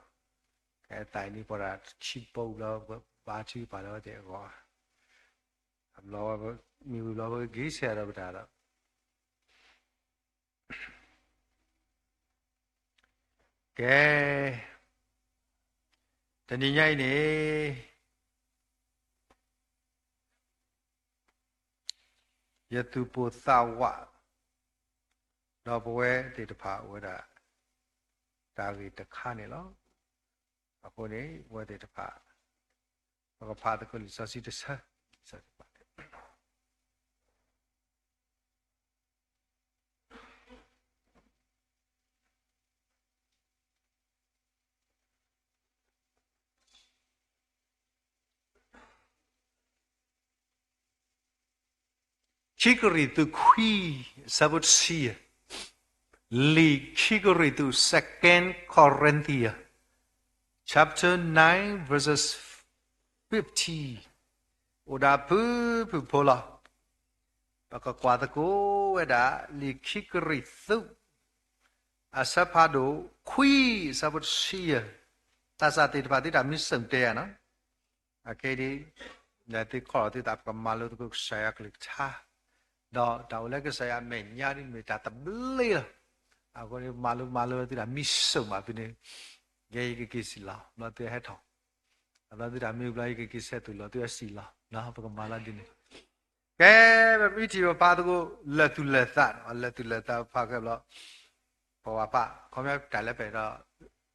ကဲသးအံၤန့ၣ် ပှၤတၢ်ဆံပိာ်ဘျီ ပဘါထုကဖၣ်လၢအဝဲသ့ၣ်အဂီၢ်, အဘျီဝဲ မ့ၢ်ဝံၤဘျီ ပကဂ့ၤဆဲးဒီးပတၢ်ဒီး ကဲ, တနံၤညါအံၤန့ၣ် ယသူၣ်ပိၢ်သးဝး, ဒီးပဝဲသ့ၣ်တဖၣ်အိၣ်ဝဲဒၣ် တၢ်ဂ့ၢ်တခါန့ၣ်လီၤ. အဃိန့ၣ် ပဝဲသ့ၣ်တဖၣ် ပကဖးသကိးလံာ်စီဆှံတဆၢ, ခံကရံၣ်သူးခွံ အဆၢဖိတဆံယဲၢ်, လံာ်ခံကရံၣ်သူး Second Corinthians chapter nine verses fifteen, အိၣ်ဒၣ်ဖုၣ်ဖုၣ်ဖိလီၤ. ပကကွၢ်သကိးဝဲဒၣ် လံာ်ခံကရံၣ်သူး အဆၢဖးဒိၣ်ခွံ အဆၢဖိတဆံယဲၢ်, သးစၢ်သ့ၣ်တဖၣ်သုတၢ်မံဆိၣ်တဲယၤနီၤ, အခဲအံၤ သုခီၣ်လီၤသုသး ပကမၤလိသကိးကစၢ်ယွၤကလုၢ်ကထါ, ဒီးတၢ်အိၣ်လၢကစၢ်ယွၤအမဲာ်ညါဒ်မ့ၢ်တၢ်သဘျ့လီၤ. အဃိန့ၣ် မၤလိမၤလိသုတၢ်မံဆိၣ်မးဖဲန့ၣ်, ယဲယကက့ၤစံၣ်လီၤ ဘျီသုဟဲထီၣ်, အဘျီသုတၢ်မံဘျီ ယကက့ၤဆဲးသူၣ်လီၤ သုဟဲစံၣ်လီၤ, ပကမၤလီၤဒ်န့ၣ် ကဲ, ပမ့ၢ်ထံၣ်ပဖးသကိး လၢာ်သူၣ်လၢာ်သး, လၢာ်သူၣ်လၢာ်သးဖးခဲဘျီ, ပဝဲဖး ခီပညီတၢ်လၢပအဲၣ်ဒိး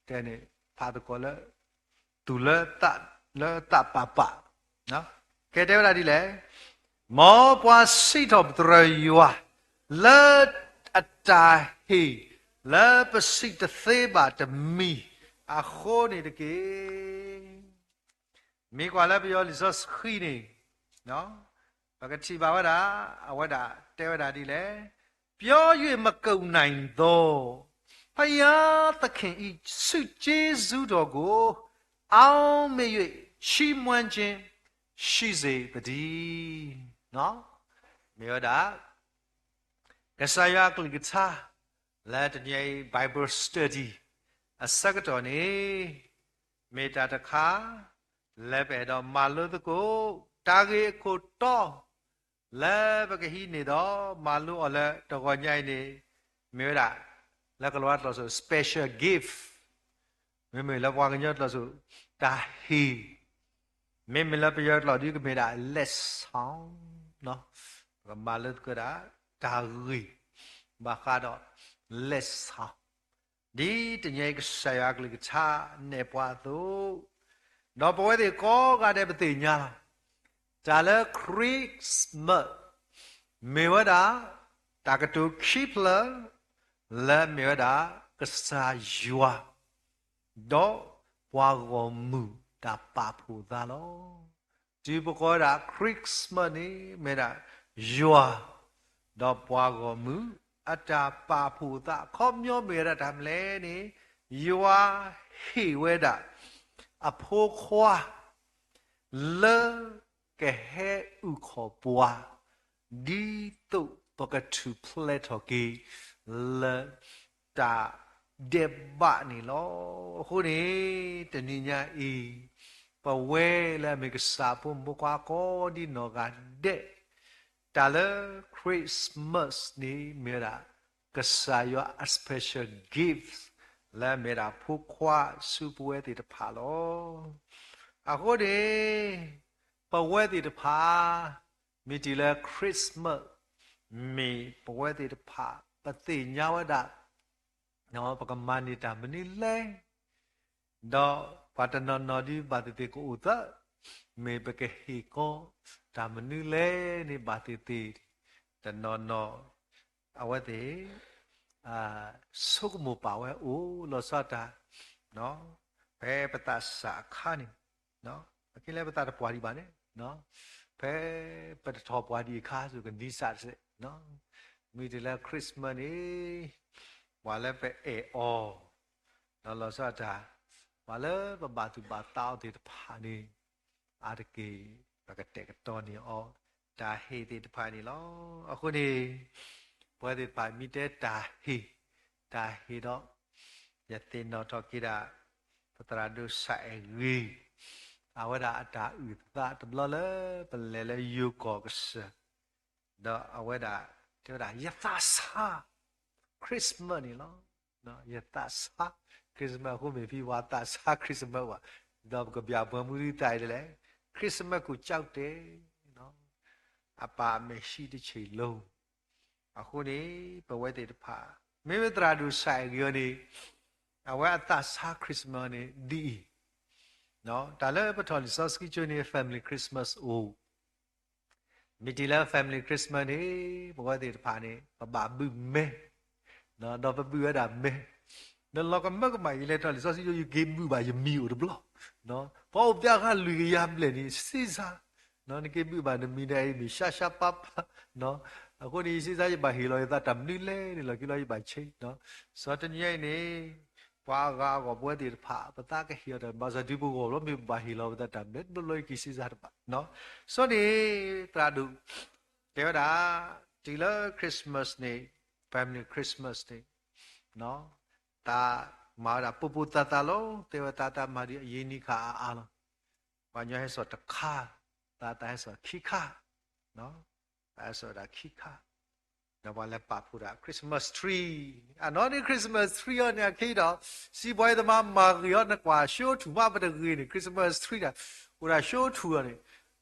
တဲန့ၣ် ဖးသကိးလၢ သူၣ်လၢသး, လၢသးပာ်ပာ်, ကဲတဲဝဲဒၣ်ဒ်လဲၣ်, မ်ပှၤစံးထီၣ်ပသရၢယွၤ လၢအတၢ်ဟ့ၣ် လၢပစံးတသ့ဘၣ်တမံၤအဃိန့ၣ်တက့ၢ်. မ့ၢ်ကွၢ်လၢပယီၤလံာ်စီဆှံန့ၣ်, ပကထံၣ်ဘၣ်ဝဲဒၣ်, အဝဲဒၣ်တဲဝဲဒၣ်ဒ်လဲၣ်, ပြော၍မကုန်နိုင်သော ဘုရားသခင်၏ ဆုကျေးဇူးတော်ကို အောက်မေ့၍ ချီးမွမ်းခြင်းရှိစေသတည်း. မ့ၢ်ဝဲဒၣ် ကစၢ်ယွၤအကလုၢ်ကထါ လၢတနံၤအံၤ Bible study အဆၢကတီၢ်န့ၣ် မ့ၢ်တၢ်တခါ လၢပအဲၣ်ဒိးမၤလိသကိး တၢ်ဂ့ၢ်အခိၣ်တီ လၢပကဟံးန့ၢ်ဒီး မၤလိအီၤလၢတဂီၤညါအံၤန့ၣ် မ့ၢ်ဝဲဒၣ် လၢကလၤဝါကျိာ်ဆိ special gift, မ့မ့ၢ်လၢပှၤကညီကျိာ်ဆိ တၢ်ဟ့ၣ်, မ့မ့ၢ်လၢပယီၤကျိာ်ဒ်ကမ့ၢ်ဒၣ် lesson, ပကမၤလိသကိးဒၣ် တၢ်ဂ့ၢ် ဘၣ်ဃးဒီး lesson ဒ်တနံၤအံၤ ကစၢ်ယွၤအကလုၢ်ကထါနဲၣ်ပှၤအသိး, ဒီးပဝဲသ့ၣ်ကိးဂၤဒဲးပသ့ၣ်ညါလီၤ. တၢ်လၢ Christmas မ့ၢ်ဝဲဒၣ် တၢ်ကတိၤခံဖျၢၣ် လၢမ့ၢ်ဝဲဒၣ် ကစၢ်ယွၤ ဒီးပှၤဂီၢ်မုၢ်တၢ်ပာ်ဖှိၣ်သးလီၤ. တုၤပကိးဝဲဒၣ် Christmas န့ၣ် မ့ၢ်ဒၣ်ယွၤ ဒီးပှၤဂီၢ်မုၢ်အတၢ်ပာ်ဖှိၣ်သး အခီပညီမ့ၢ်ဝဲဒၣ်တၢ်မနုၤလဲၣ်န့ၣ် ယွၤဟ့ၣ်ဝဲဒၣ် အဖိခွါ လၢကဟဲအုၣ်ခီၣ်ပှၤ ဒ်သိးပကထူၣ်ဖျဲးထီၣ်က့ၤ လၢတၢ်ဒဲးဘးန့ၣ်လီၤ. အဃိန့ၣ် တနံၤညါအံၤ ပဝဲလၢအမ့ၢ်ကစၢ်ဖိမုၣ်ဖိခွါကိးဒ်နီၢ်ဂၤဒဲး တၢ်လၢ Christmas န့ၣ် မ့ၢ်ဝဲဒၣ် ကစၢ်ယွၤအ special gift လၢမ့ၢ်ဒၣ်ဖိခွါဆူပဝဲသ့ၣ်တဖၣ်လီၤ. အဃိန့ၣ် ပဝဲသ့ၣ်တဖၣ် မ့ၢ်တုၤလၢ Christmas မ့ၢ်ပဝဲသ့ၣ်တဖၣ် ပသ့ၣ်ညါဝဲဒၣ် ပကမၤန့ၢ်တၢ်မနုၤလဲၣ်, ဒီးပှၤတနီၤနီၤဒ်ဘၣ်သ့ၣ်သ့ၣ်ကအိၣ်သး, မ့ၢ်ပကဟ့ၣ်ကီတၢ်မနုၤလဲၣ်န့ၣ် ဘၣ်သ့ၣ်သ့ၣ် တနီၤနီၤ အဝဲသ့ၣ် ဆိကမိၣ်ပာ်ဝဲအိၣ်လီၤဆီဒၣ်တၢ်, ဖဲပသးစၢ်အခါန့ၣ် အက့လၢပသးတပှၢ်ဒံးဘၣ်န့ၣ်, ဖဲပတထီၣ်ပှၤဒံးအခါ စ့ၢ်ကီးကနံၤစၢ်တစဲး, မ့ၢ်တုၤလၢ Christmas န့ၣ် ပှၤလၢပအဲၣ်အီၤ ဒီးလီၤဆီဒၣ်တၢ် ပှၤလၢပဘၣ်သူၣ်ဘၣ်သးအီၤသ့ၣ်တဖၣ်န့ၣ် အါတက့ၢ် ပကတဲာ်ကတီၤန့ၢ်အီၤ တၢ်ဟ့ၣ်သ့ၣ်တဖၣ်န့ၣ်လီၤ. အဃိန့ၣ် ပဝဲသ့ၣ်တဖၣ်မ့ၢ်တဲတၢ်ဟ့ၣ်, တၢ်ဟ့ၣ်ဒီး ယသ့ၣ်နီၣ်ထီၣ်က့ၤဒၣ် ပသရၣ်ဒိၣ်စးအဲၣ်ဂ့ၤ အဝဲဒၣ်အတၢ်အုၣ်သးတဘျီလၢပလဲၤလၢယိၤကီၢ်ကစၢၢ် ဒီးအဝဲဒၣ်တဲဝဲဒၣ် ယသးဆါ Christmas န့ၣ်လီၤ. ယသးဆါ Christmas အဃိမ့ၢ်ဖဲပှၤသးဆါ Christmas ဘၣ်, ဒီးပကဘၣ်ပှၤမူဒံးသးအံၤဒ်လဲၣ်, Christmas ကိုကြောက်တယ်, အပၢ်အမဲာ်ရှိတချိန်လုံး, အဃိန့ၣ် ပဝဲသ့ၣ်တဖၣ် မ့မ့ၢ်သရၣ်ဒိၣ်စးအဲၣ်ဂ့ၤအီၤန့ၣ် အဝဲအသးဆါ Christmas န့ၣ်ဒ်အံၤ, တၢ်လၢပထီၣ်လံာ်စီဆှံကၠိန့ၣ် family Christmas အိၣ် မ့ၢ်တုၤလၢ family Christmas န့ၣ် ပဝဲသ့ၣ်တဖၣ်န့ၣ် ပဘၣ်ဘုးမဲ, ဒီးပဘုးဝဲဒၣ်မဲ, ဒီးလီၤကမၢကမၣ် ယလဲၤထီၣ်လံာ်စီဆှံကၠိ ယက့ၤဘုးဘၣ်ယမံၤအိၣ်တဘျီ, ပှၤအိၣ်ပျဲအခါလွံၢ်ကယၤဘျဲၣ်န့ၣ် စ့စါ, နက့ၤဘုးဘၣ်နမံၤန့ၣ် မ့ၢ်ရှါရှါပၢ်ပၢ်, အဃိန့ၣ် ယစ့စါယဘၣ်ဟ့ၣ်လီၤယသးတၢ်မနုၤလဲၣ်န့ၣ် လီၢ်ခံလီၤယဘၣ်ဆ့, စီၤတနံၤအံၤန့ၣ် ပှၤအဂၤအဂီၢ်ပဝဲသ့ၣ်တဖၣ် ပသးကဟ့ၣ်အီၤတၢ် ဘၣ်ဆၣ်ဒုးပဂီၢ်ဘျီ မ့ၢ်ပဘၣ်ဟ့ၣ်လီၤပသးတၢ်မနုၤလဲၣ် တဘျီဘျီယက့ၤစ့စါတဘၣ်, စီၤန့ၣ် သရၣ်ဒိၣ် တဲဝဲဒၣ် တုၤလၢ Christmas န့ၣ် family Christmas န့ၣ် သးမၤဝဲဒၣ်ပိာ်ပိာ်သးသးလီၤ, တဲဝဲသးသးမၤဒ်အယံၤနံၤခါအါအါလီၤ, ပှၤညီဟဲစိာ်တခါ, သးသးဟဲစိာ်ခံခါ, သးဟဲစိာ်ဝဲဒၣ်ခံခါ, ဒီးပှၤလဲၤပာ်ဖှိၣ်ဒၣ် Christmas tree, အနီၢ်န့ၣ် Christmas tree အီၤန့ၣ် အခဲအံၤဒီး စံးဘှီသးမၤဂ့ၤအီၤ နကွၢ် show ထူၣ်မး ပတဂ့ၤန့ၣ် Christmas tree ဒၣ် အိၣ်ဒၣ် show ထူၣ်အီၤန့ၣ်,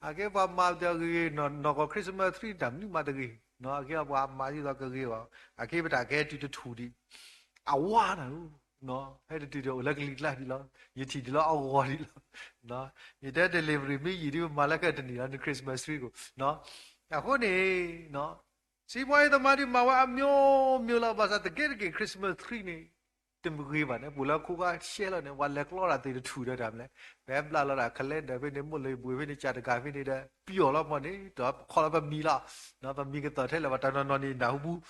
အကဲပှၤမၤပတဂ့ၤ နီၢ်ကီၢ် Christmas tree တၢ်မနုၤမးတဂ့ၤ, အကဲပှၤမၤဒ်သိးကဂ့ၤအီၤ, အကဲပတၢ်ကဟဲတုၤတထူၣ်ဒံး, အဝါနၤဧၢ, ဟဲတတုၤဒီးအိၣ်လၢကလံၤကျါဒံးလီၤ, ယထံၣ်ဒံးလီၤအဂီၢ်ဒံးလီၤ, ယတဲ delivery မ့ၢ်ယံာ်ဒ်ပမၤလၢခဲတနံၣ်လီၤ န Christmas tree ကိး, အဃိန့ၣ် စံးဘှီသးမၤဒ်မၤဝဲအမျိုးမျိုးလီၤ, ဘၣ်ဆၣ်သကဲတက့ၢ် Christmas tree န့ၣ် တမ့ၢ်ဂ့ၤဘၣ်န့ၣ် ပအိၣ်လၢခိကါရှဲလီၤန့ၣ် ပှၤလဲၤကျီတၢ်သ့ၣ်တထူၣ်ဒီးတၢ်မနုၤလဲၣ်, ပဟဲဘျးလီၤဒၣ် calendar ဖဲန့ၣ် မိၢ်လၢဘှံးဖဲန့ၣ် ကၢ်တဂၤဖဲန့ၣ်ဒီး ပျီၢ်လီၤမီၢ်န့ၣ် ဒီးပခီလီၤပမံၤလီၤ, ပမံၤကသီၣ်ထဲလဲၣ် ပှၤတနီၤနီၤန့ၣ် နၢ်ဟူပူၤ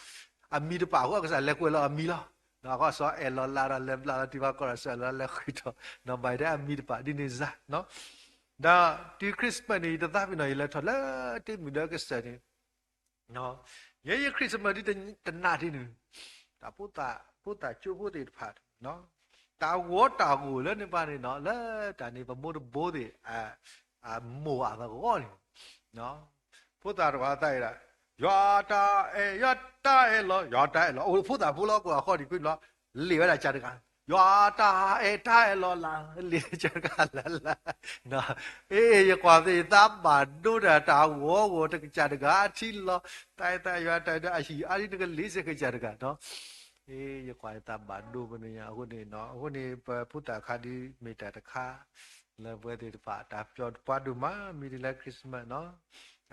အမံၤတပာ်အဃိ အကစၢ်လဲၤကွဲးလီၤအမံၤလီၤ, အဃိစီၤအဲၣ်လီၤလၢဒီးလဲၤဘျးလီၤတံၢ်ဖးကီၢ်ဒီးစီၤအဲၣ်လီၤလဲၤဃုာ်ထီၣ် နီၢ်ဘၣ်ဒၣ်အမံၤတပာ်ဒ်န့ၣ်စါ, ဒီးတုၤ Christmas န့ၣ် ယတသးပ့ၤနီၣ် ယလဲၤထီၣ်လၢတ့ၢ်မုၢ်ဒီးကစၢၢ်န့ၣ် ယဲယ Christmas ဒ်တနၢ်ဒ်န့ၣ် တၢ်ဖိသၣ်ကၠိဖိသ့ၣ်တဖၣ် တၢ်ဂီၤတၢ်ဂီၤလၢန့ၣ်ပၤန့ၣ်နီၤ လၢတၢ်န့ၣ် ပမိၢ်တဘိသ့ၣ် အမိၢ်အသဂီၢ်န့ၣ် ဖိသၣ်တဂၤသးအံၤဒၣ် ယွၤတၢ်အဲၣ် ယွၤတၢ်အဲၣ်လီၤ ယွၤတၢ်အဲၣ်လီၤ အိၣ်ဖိသၣ်ဖိလီၤ ကိးအဃီဒံးကွံာ်လီၤ လ့ၣ်ဝဲဒၣ်ကၢ်တဂၤ ယွၤတၢ်အဲၣ်တၢ်အဲၣ်လီၤလၢ လ့ၣ်ကၢ်တဂၤလၢ်လၢ် အ့ ယကွၢ်သ့ၣ်ယသးဘၣ်ဒိတၢ် တၢ်ဂီၤဂီၤတကစၢ်တဂၤ ထံလီၤ တၢ်အဲၣ်တၢ်ယွၤတၢ်ဒီးအဟံၣ်အါဒ်နကလ့ၣ်စ့ၢ်ကီးကၢ်တဂၤနီၤ အ့ ယကွၢ်ယသးဘၣ်ဒိပနံၤညါ အဃိန့ၣ်နီၤ အဃိန့ၣ် ပဖိသၣ်ခါဒ်မ့ၢ်တၢ်တခါ လၢပဝဲသ့ၣ်တဖၣ် တၢ်ပျီပှၤဒိၣ်မး မ့ၢ်ဒ်လၢ Christmas နီၤ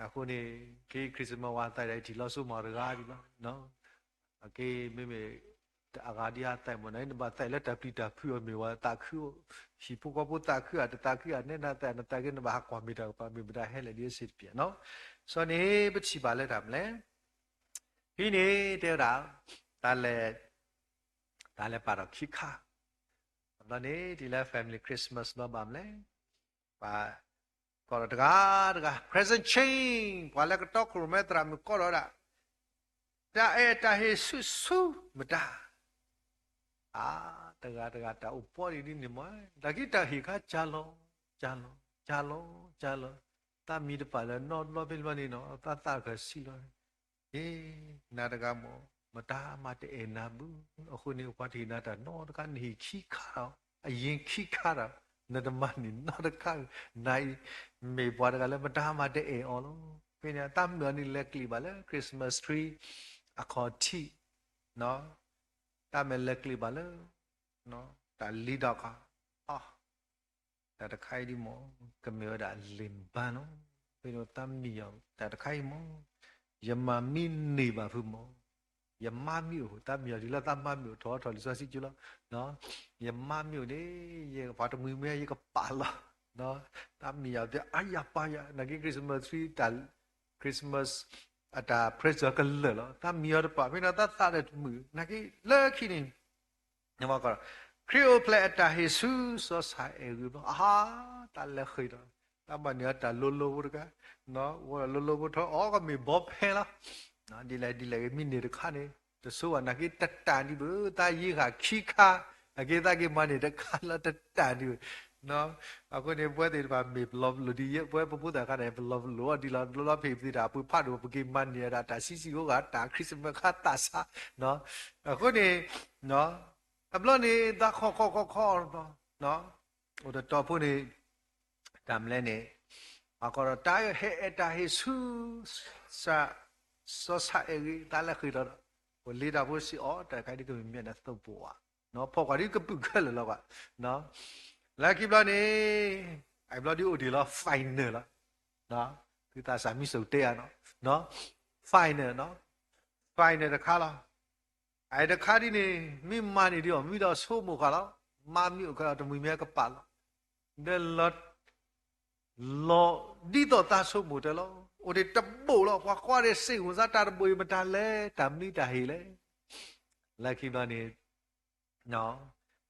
အဃိန့ၣ် က့ Christmas ဝဲသးဒၣ်အံၤထံၣ်လီၤစိမီၤတဂၤဒံးလီၤ အက့မ့မ့ၢ် အဂၤဒ်အသးမ့ၢ်နီၤ နဘၣ်သးလၢတၢ်ပျံၤတၢ်ဖုးအီၤမ့ၢ်ဝဲသးခုအိၣ် ဟံၣ်ဖိဃီဖိသးခုအီၤ တသးခုအီၤ နဲဒၣ်သးနသးခု နဘၣ်ဟးကွၢ်မ့ၢ်တၢ်ကပၤ မ့ၢ်မတၤဟဲလဲၣ်ဒ်အစ့ၢ်တပျၢ်နီၤ စီၤန့ၣ် ပထံၣ်ဘၣ်လၢတၢ်မနုၤလဲၣ် ဟံးန့ၣ် တဲဝဲဒၣ် တၢ်လဲၤ တၢ်လဲၤပာ်ထီၣ်ခံခါ အဘျီန့ၣ် တုၤလၢ family Christmas ဘျီဘၣ်မနုၤလဲၣ် ပှၤ ကိးဒီးတဂၤတဂၤ present chain ပှၤလၢကတီခိၣ်ရိၣ်မဲသရၣ်မုၣ်ကိးဒီးဒၣ် တၢ်အဲၣ်တၢ်ဟ့ၣ်ဆူၣ်ဆူၣ်မတၤ အါ တဂၤတဂၤတၢ်အိၣ်ပီဒ်န့ၣ်မး တၢ်က့တၢ်ဟ့ၣ်ခါ ကၢ်လီၤ ကၢ်လီၤ ကၢ်လီၤ ကၢ်လီၤ သးမံတပာ်လၢနီတဘျီဖဲန့ၣ်ဘျီန့ၣ်နီၤ သးသးတခါဆံးလီၤ, ဟ့, နၤတဂၤမ့ၢ် မတၤမၤတအဲၣ်နၤဘၣ်, အဃိန့ၣ် ပှၤတဟ့ၣ်နၤတၢ်နီတခါ နဟ့ၣ်ခံခါဒီး အယ့ၣ်ခံခါဒီး နတမၤန့ၢ်နီတခါ, နၤအံၤ မ့ၢ်ပှၤတဂၤလၢမတၤမၤတအဲၣ်အီၤလီၤ. ဖဲန့ၣ် သးမုၢ်အီၤန့ၣ်လဲၤကျ့ၤဘၣ်လၢ Christmas tree အခီၣ်ထံး, တၢ်မ့ၢ်လဲၤကျ့ၤဘၣ်လၢ တၢ်လံဒီးခါ, တၢ်တခါအံၤဒ်မ့ၢ် ကမ့ၢ်ဝဲဒၣ်လ့ၣ်ဘါနီၤ, ဖဲန့ၣ်သးမံယီၤတၢ်တခါအံၤမ့ၢ် ယမၤမံန့ၢ်ဘၣ်ဖုမ့ၢ် ယမါမ့ၢ်အိၣ် သးမံယီၤဒ်လၢသးမါမ့ၢ်အိၣ် ထီၣ်ထီၣ်လံာ်စီဆှံကၠိလီၤ, ယမါမ့ၢ်အိၣ်န့ၣ် ယပှၤတမှံၤမ့ၢ်ယကပာ်လီၤ, သးမံယီၤသ့အါယၤပာ်ယၤ နာ်က့ Christmas tree တၢ် Christmas အတၢ် present ကလၢာ်လီၤ. သးမံယီၤတပာ် ဖဲန့ၣ်သးသးဒီးတမုာ် နာ်က့လၢခံန့ၣ် ခရံာ်အိၣ်ဖျဲၣ်အတၢ်ဟ့ၣ်ဆူစီၤဆၣ်အဲၣ်ဂ့ၤဘျီ အဟါ, တၢ်လဲၤဃ့ၢ်ဒီး သးမၤန့ၢ်အတၢ်လိၤလိၤဖိတခါ, ဝဲလိၤလိၤဖိထီၣ်အီၤကမ့ၢ်ဘီဖဲလီၤ, ဒ်လဲၣ်ဒ်လဲၣ်ဂ့ၤ မံန့ၢ်တခါန့ၣ် တဆိဘၣ် နာ်က့တတၢ်ဒံးဘၣ် သးယ့ၢ်ဃာ်ခံခါ, နာ်က့သးက့ၤမၤန့ၢ်တခါလီၤ တတၢ်ဒံးဘၣ် အဃိန့ၣ် ပဝဲသ့ၣ်တဖၣ်မ့ၢ်ပလီၤပလိာ်ဒ်ယဲ ပဝဲပဖိသၣ်ခါန့ၣ် ပလီၤပလိာ်အီၤဒ်လီၤ ဘျီဘျီဖဲအံၤပသ့တၢ်အပှ့ၤဖးဒိၣ် ပက့ၤမၤန့ၢ်အတၢ် တၢ်ဆံးဆံးအိၣ်ဂၤ တၢ် Christmas ခါသးဆါ, အဃိန့ၣ် အဘျီန့ၣ် သးခီခီခီခီ အိၣ်တတီၤဖိန့ၣ် တၢ်မနုၤလဲၣ်န့ၣ် အကီဒီးတၢ်ဟဲအဲၣ်တၢ်ဟ့ၣ်ဆူ စီၤဆၣ်အဲၣ်ဂ့ၤ သးလဲၤဃ့ၢ်ဒီး အိၣ်လ့တၢ်ဖိစံးအီၤ တၢ်တခါဒ်ကမ့ၢ်မ့ၢ်နသိၣ်ပိာ်ဧါ, ဖီၣ်ကွၢ်ဒ်ကပုာ်ခဲလၢာ်လီၤကွၢ်, လၢခံဘျီန့ၣ် အဘျီဒ်အိၣ်ဒံးလီၤ final လီၤ, သုသးစၢ်မံစိၤတဲဧါနီၤ, final, final တခါလီၤ. အတခါဒ်န့ၣ် မ့ၢ်မၤန့ၢ်ဒ်အီၤ မ့ၢ်ဒီးဆိကမိၣ်ဃာ်လီၤ, မါမ့ၢ်အိၣ်ခဲလၢာ် တမှံၤမ့ၢ်ကပာ်လီၤ, ဒီး လီၤဒ်သိးသးဆိကမိၣ်တဲလီၤ, အိၣ်ဒံးတဘိၣ်လီၤ, ပှၤကွၢ်ဒီးစ့ၢ်ကီးသးတၢ်တဘိၣ်အံၤ မတၤလဲၣ် တၢ်မနုၤတၢ်ဟ့ၣ်လဲၣ်, လၢခံဘျီန့ၣ် ခရံာ်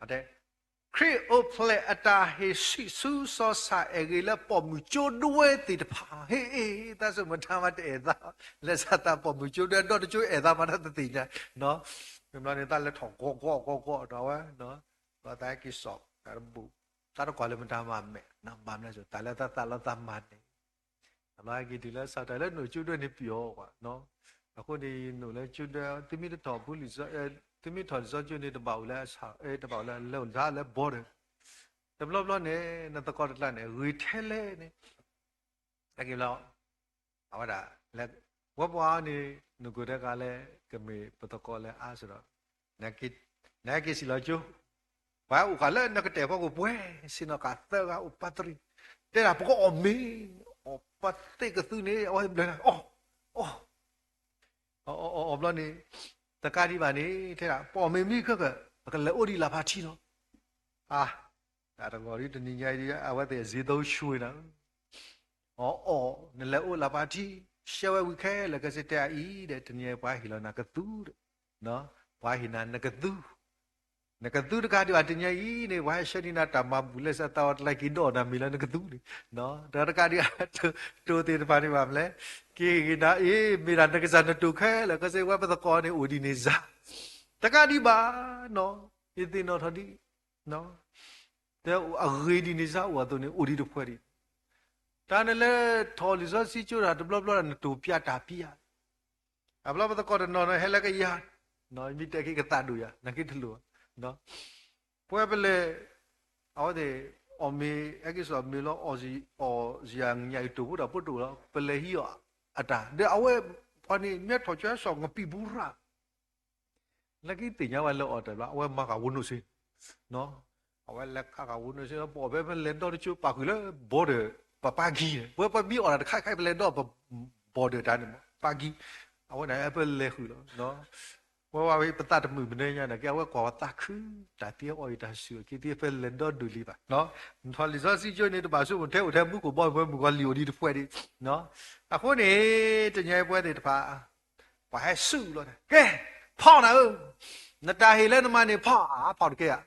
အိၣ်ဖျဲၣ်အတၢ်ဟ့ၣ်ဆူၣ်ဆူစီၤဆၣ်အဲၣ်ဂ့ၤလၢပိာ်မုၣ်ကၠိဒွဲသ့ၣ်တဖၣ်, ဟ့ၣ်အ့ၣ် သးစူၢ်မတၤမၤတအဲၣ်သး, လၢသးသးပိာ်မုၣ်ကၠိဒွဲဒီတကၠိအဲၣ်သးမၤတၢ်တသ့ၣ်ညါ, မ့ၢ်ဘျီန့ၣ် သးလဲၤထီၣ်ဂီၤဂီၤဂီၤဂီၤဒီးဝဲ, ဒီးသးဟဲက့ၤစိာ်တၢ်တဘိၣ်, သးတကွၢ်လၢမတၤမၤမဲာ်, ဘၣ်မနုၤလဲၣ် တၢ်လၢသးသးလီသးမၤန့ၣ် အဘျီဟဲက့ၤတုၤလၢဆၣ်တၢ်လၢနိၣ်ကၠိဒွဲန့ၣ်ပျီၤကွၢ်, အဃိန့ၣ် ယနိၣ်လၢကၠိဒွဲ သုမ့ၢ်တထီၣ်ပူၤလံာ်စီ, သုမ့ၢ်ထီၣ်လံာ်စီကၠိန့ၣ် တဘၣ်အိၣ်လၢအဆၣ်, တဘၣ်အိၣ်လၢအလဲၤအိၣ်လၢလၢ border, တဘျီဘျီန့ၣ် နသကိးတကျါန့ၣ် ဂ့ၤထဲလဲၣ်န့ၣ် ဟဲက့ၤလီၤ, အဝဲဒၣ် ဝဲပှၤန့ၣ် နကိၢ်တဂၤလၢ ကမ့ၢ်ပသကိးလၢအါစ့ၢ်ဒီး နဟဲက့ၤစံၣ်လီၤကၠိ, ပှၤအိၣ်ဃာ်လၢနကတဲာ်ဖီခိၣ်ပှဲၤ ဆ့ၣ်နီၤဃာ်သၢဂၤအိၣ်ပၢ်တရံး, တဲဒၣ်ပကအီၣ်မ့ၤ, အီၣ်ပၢ်သ့ၣ်ကသုန့ၣ် အဝဲဘျၢနၤ အီၣ်, အီၣ် အီၣ်အီၣ်အီၣ်ဘျီန့ၣ် တကးဒံးဘၣ်န့ၣ် ထဲဒၣ် ပအီၣ်မ့ၤမံခၢၣ်ခၢၣ် ပကလဲၤအိၣ်ဒံးလၢ်ဖးထံလီၤ, အါ, တၢ်တဂီၤဒ်တနံၤညါအံၤ အဝဲသ့ၣ်စ့သိဆူနၤ, အီၣ်အီၣ် နလဲၤအိၣ်လၢ်ဖးထံ, ရှဲဝဲဝံၤခဲလၢာ်ခဲဆ့တဲအအံၤဒီး တနံၤအံၤပှၤဟ့ၣ်လီၤနၤကသူဒီး ပှၤဟ့ၣ်နၤနကသူ နကသူတကးဒံးဘၣ်တနံၤအံၤန့ၣ် ပှၤဟဲဆှၢန့ၢ်နၤတၢ်မၤဘူၣ်လၢစးသးအီၤတလၢက့ၤဒီးနၤမ့ၤလၢနကသူန့ၣ်, တကးဒံး တိၤသ့ၣ်တဖၣ်န့ၣ်ဘၣ်မလဲၣ်, က့ၤဂ့ၤနၤအ့ၣ် မ့ၢ်ဒၣ်နကစၢ်နတိၤခဲလၢာ်ခဲဆ့ ဝဲပသကိးန့ၣ်အိၣ်ဒံးန့ၣ်စ့ၢ်, တကးဒံးဘၣ်နီၤ, ယသ့ၣ်နီၣ်ထီၣ်ဒ် တဲအဂ့ၤဒ်န့ၣ်စ့ၢ်အိၣ်အသိးန့ၣ် အိၣ်ဒံးတဖှဲးဒံး, တၢ်နလဲၤထီၣ်လံာ်စီဆှံကၠိတၢ်တဘျီဘျီ နတိၤပျးတၢ်ပျး အဘျီပသကိးတနီၤနီၤ ဟဲလၢကယၤ, မ့ၢ်တဲက့ၤကသးဒိၣ်ယၤ နာ်က့တလိၣ်, ပဝဲပလဲၤ, အဝဲသ့ၣ် အီၣ်မ့ၤ ဟဲက့ၤစိာ်မ့ၤလီၤ အီၣ်စံးယၤညၣ်အံၤတိာ်ဖိတၢ်ဖိတအိၣ်လီၤ ပလဲၤဟံးအီၤအတၢ် ဒီးအဝဲပှၤန့ၣ် မ့ၢ်ထီၣ်ကၠီဆိာ်ငပံာ်ဘူရၣ် လၢခံသ့ၣ်ညါဝဲလၢအီၣ်တၢ်ဘျီ အဝဲမၤဃာ်ဝိနိၣ်စ့, အဝဲလဲၤခးဃာ်ဝိနိၣ်စ့ ပအီၣ်ဖဲပလဲၤဒီတကၠိပာ်ဃုာ်လၢ border ပပၢ်ကံန့ၣ် ပဝဲပမ့ၢ်အီၣ်တၢ်တခါခါပလဲၤဒီ border တၢ်န့ၣ် ပၢ်ကံ, အဝဲန့ၣ်ပလဲၤဃုာ်လီၤ ပဝဲဝဲပသးတမုာ်မနုၤညါန့ၣ် ကဲအဝဲကွၢ်ဝဲသးခု, တၢ်သံအီၣ်အံၤတၢ်ဆူၣ်အခံသံ ပလဲၤဒီဒုးလံဘၣ်, နထီၣ်လံာ်စီဆှံကၠိန့ၣ် တဘၣ်ဆိကမိၣ်ထဲအိၣ်ထဲမူခိၣ်ဘီမုၢ် မုၢ်ကီၤလံၢ်အိၣ်ဒံးတဖှဲးဒံး, အဃိန့ၣ် တနံၤအံၤပဝဲသ့ၣ်တဖၣ် ပှၤဟဲဆူၣ်လီၤ, ကဲ, ဖီၣ်နၤဧၢ, နတၢ်ဟ့ၣ်လၢနမၤန့ၣ်ဖီၣ်, ဖီၣ်တကဲဧါ,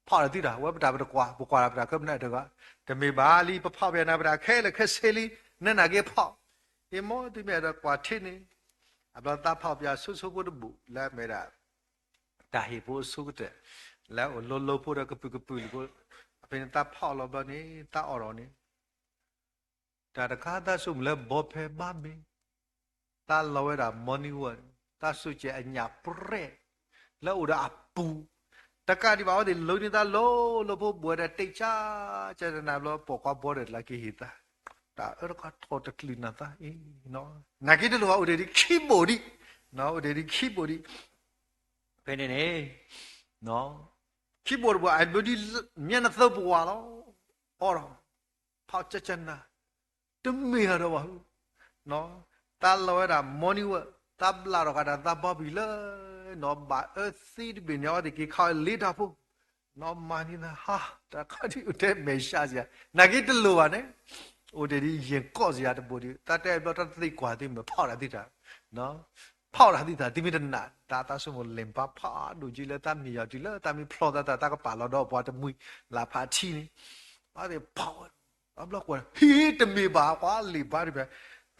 ဖီၣ်ဒီးသုတၢ် ဝဲပတၢ်ပတကွၢ် ပကွၢ်တၢ်ပတၢ်ခဲမနုၤတဂၤ, တမ့ၢ်ဘၣ်လံ ပဖီၣ်ပျဲနၤပတၢ်ခဲလၢာ်ခဲဆ့လံ, နနာ်က့ဖီၣ်, အ့ၣ် မ်သုမ့ၢ်အဲၣ်ဒိးကွၢ်ထံန့ၣ်, အဘျီသးဖီၣ်ပျဲဆိဆိဖိတဘူၣ် လၢအမ့ၢ်ဒၣ် တၢ်ဟ့ၣ်ဖိအဆိကတၢၢ်, လၢအအိၣ်လိၤလိၤဖိဒီးကပုာ်ကပုာ်လံဖိ, အဖဲန့ၣ်သးဖီၣ်လီၤဘျီန့ၣ် သးအီၣ်ဒီးန့ၣ် တၢ်တခါသးဆိကမိၣ်လၢဘီဖဲဘၣ်မ့ၢ် သးလီၤဝဲဒၣ် morning work, သးဆိကဲအညၣ်ပြဲၣ် လၢအိၣ်ဒီးအပူၤ, တကးဒံးဘၣ် အဝဲသ့ၣ်လိန့ၢ်သးလိၤလိၤဖိ ဘှီဒီးတ့ၢ်ကၠၢ်ကၠၢ်တနၤဘျီ ပိာ်ခွါဘီဒီးလၢကဟ့ၣ်သး, တၢ်အၢတခီထီၣ်တကလုာ်နၤသးအံၤ, နာ်က့တလိၣ်ဘၣ် အိၣ်တ့ၢ်ဒံးခံဘိၣ်ဒံး, အိၣ်တ့ၢ်ဒံးခံဘိၣ်ဒံး, ဖဲန့ၣ်န့ၣ် ခံဘိၣ်တဘိၣ် အဘျီဒ် မျက်နှာသၢပဝာ်လီၤ, အီဒီး ဖးကၠၢ်ကၠၢ်နၤ တမ့ၢ်အဒီးဘၣ်, သးလီၤဝဲဒၣ် morning work, သးဘျးထီၣ်ဃာ်ဒီးသးဘီဘံၣ်လၢ နီၢ်ဘၣ်အၢသံတဘ့ၣ်န့ၣ် အဝဲသ့ၣ်က့ၤခးဝဲလ့ထီၣ်ဖိ, နီၢ်မၤန့ၢ်သးဟါ တၢ်ခါဒ်အိၣ်ထဲမဲာ်ဆှးစ့ၢ်ဧါ, နာ်က့တလိၣ်ဘၣ်န့ၣ်, အိၣ်တ့ၢ်ဒ်ယဲၢ်ကီၢ်စ့ၢ်ဧါတဘိၣ်ဒံး, သးတဲဘျီတၢ်သ့ကွၢ်သ့ၣ်မ့ၢ်ဖီၣ်တၢ်သံတၢ် ဖီၣ်တၢ်သံတၢ် သုမ့ၢ်တနာ် တၢ်သးဆိကမိၣ်လဲၤပာ်ဖးဒိၣ်က့လၢသးမ့ၢ်ယီၤတုၤလၢသးမ့ၢ်ဖျီသးတၢ် သးကပာ်လီၤဒီးပှၤတမှံၤလၢဖးထံန့ၣ်, အဝဲသ့ၣ်ဖီၣ်ဝဲ, အဘျီကွၢ် ဟ့ၣ်တမ့ၢ်ဘၣ် ပှၤလ့ၣ်ဘါတဖၣ်,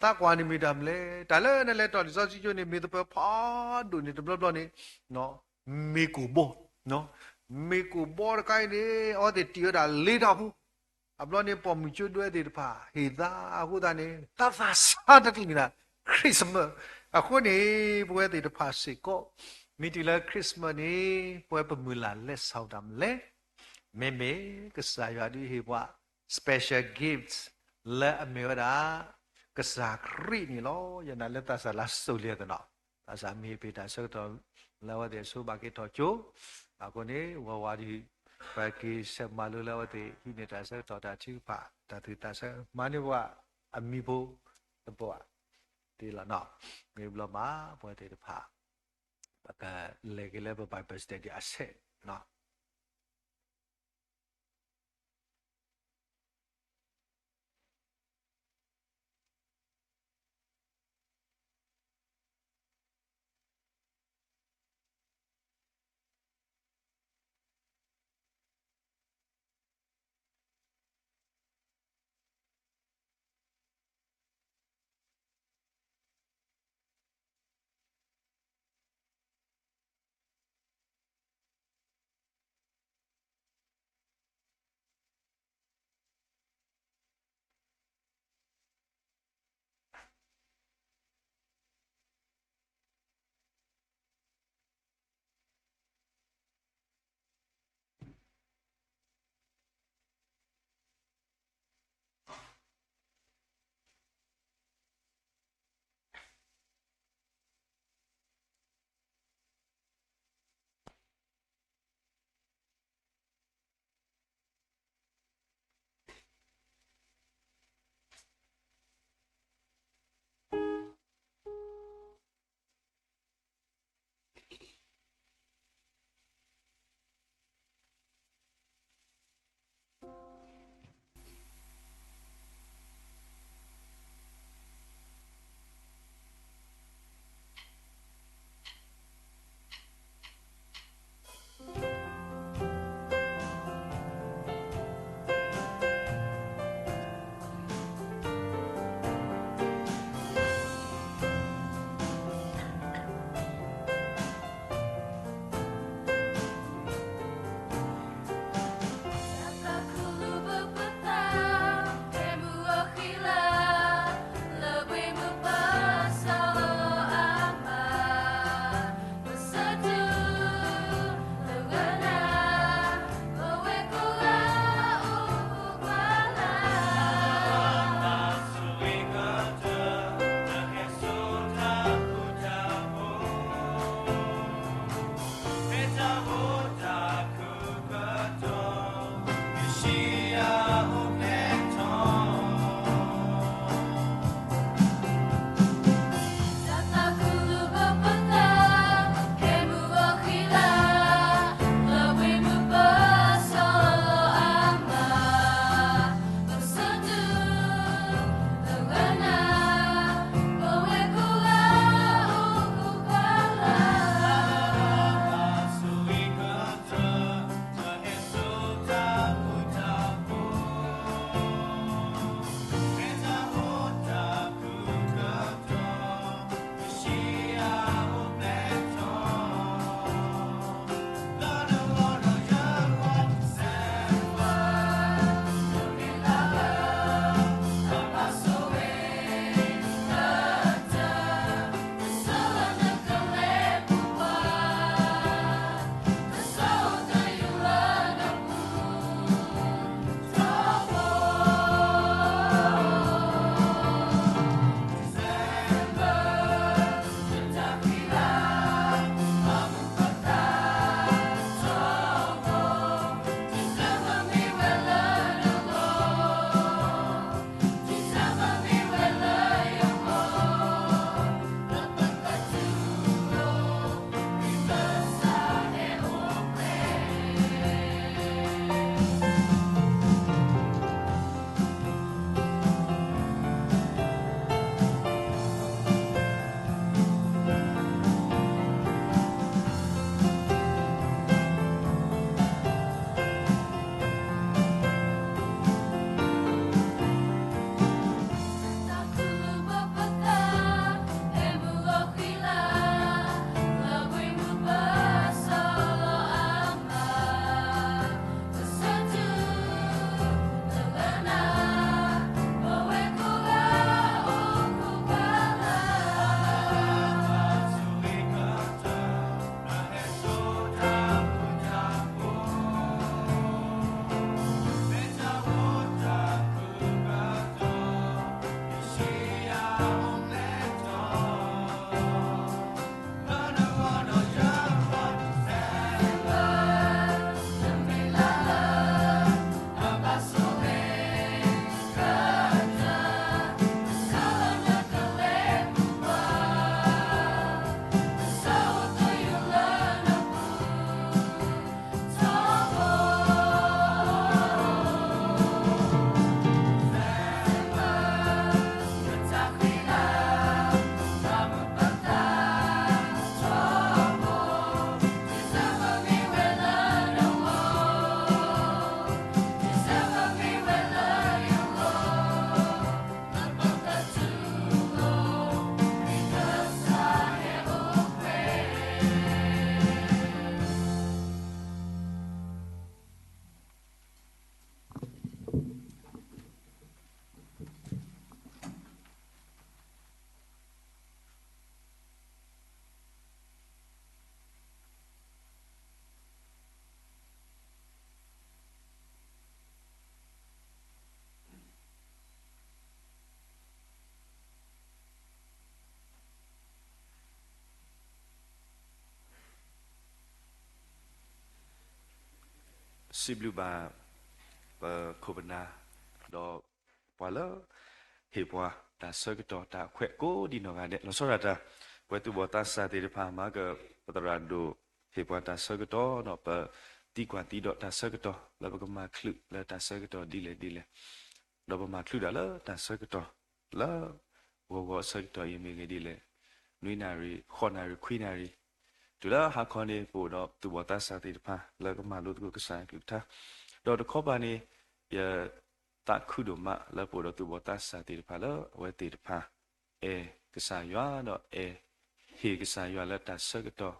သးကွၢ်န့ၣ်မ့ၢ်တၢ်မနုၤလဲၣ်, တၢ်လၢနလဲၤတီၢ်လံာ်စီဆှံကၠိန့ၣ် မ့ၢ်သပၢၤဖးဒိၣ်န့ၣ် တဘျီဘျီန့ၣ် မ့ၢ်ကိၣ်ဘီ, မ့ၢ်ကိၣ်ဘီတခါအံၤန့ၣ် အဝဲသ့ၣ်တံၢ်ဝဲဒၣ်လ့ထီၣ်ဖိ, အဘျီန့ၣ် ပိာ်မုၣ်ကၠိဒွဲသ့ၣ်တဖၣ် ဟ့ၣ်သးအဃိသတးန့ၣ် သးသးဆါတကလုာ်နၤ Christmas, အဃိန့ၣ် ပဝဲသ့ၣ်တဖၣ်စ့ၢ်ကီး မ့ၢ်တုၤလၢ Christmas န့ၣ် ပဝဲပမုၢ်လၢ်လဲၤဆူတၢ်မနုၤလဲၣ်, မ့မ့ၢ်ကစၢ်ယွၤဒုးဟ့ၣ်ပှၤ special gifts လၢအမ့ၢ်ဝဲဒၣ် ကစၢ်ခရံာ်န့ၣ်လီၤ. ယနာ်လၢသးစၢ်လၢစိၤလံအသနီၤ, သးစၢ်မ့ၢ်ဟ့ၣ်ပှၤတၢ်ဆၢကတီၢ်လၢအဝဲသ့ၣ်အဆိဘၣ်က့ၤထီၣ်ကၠိ, အဃိန့ၣ် ဝးဝးဒုး ပက့ၤဆဲးမၤလိလၢအဝဲသ့ၣ်ဟံးန့ၢ်တၢ်ဆၢကတီၢ်တၢ်ထုကဖၣ် တၢ်သူၣ်သးဆၢ မၤန့ၢ်ပှၤအမံၤဖိတဘိအံၤ တ့လီၤနီၤ, မ့ၢ်ဘျီမး ပဝဲသ့ၣ်တဖၣ် ပကလဲၤက့ၤလၢပ Bible study အဆဲးနီၤ. စံးဘျုးဘၣ် ပခိၣ်ပနၢ် ဒီးပှၤလၢ ဟ့ၣ်ပှၤတၢ်ဆၢကတီၢ်တၢ်ခွဲးကိးဒံနီၢ်ဂၤဒဲး လီၤဆီဒၣ်တၢ် ပဝဲသူၣ်ဘီၣ်သးစၢ်သ့ၣ်တဖၣ် မၤကပသရၣ်ဒိၣ် ဟ့ၣ်ပှၤတၢ်ဆၢကတီၢ်ဒီး ပသံကွၢ်သံဒိးတၢ်ဆၢကတီၢ် လၢပကမၤချုးလၢတၢ်ဆၢကတီၢ်ဒ်လဲၣ်ဒ်လဲၣ် ဒီးပမၤချုးတၢ်လၢတၢ်ဆၢကတီၢ် လၢ ဂီၤဂီၤအဆၢကတီၢ်အံၤမ့ၢ်ဂ့ၤဒ်လဲၣ် နွံနၣ်ရံၣ် ဃိးနၣ်ရံၣ် ခွံနၣ်ရံၣ် တုၤလၢဟါခီန့ၣ် ပအိၣ်ဒီးသူၣ်ဘီၣ်သးစၢ်သ့ၣ်တဖၣ် လၢကမၤလိသကိးကစၢ်အကလုၢ်ကထါ ဒီးတခီပၤန့ၣ် ယသးခုဒိၣ်မးလၢပအိၣ်ဒီးသူၣ်ဘီၣ်သးစၢ်သ့ၣ်တဖၣ်လၢအဝဲသ့ၣ်တဖၣ် အဲၣ်ကစၢ်ယွၤဒီးအဲၣ် ဟ့ၣ်ကစၢ်ယွၤလၢတၢ်ဆၢကတီၢ်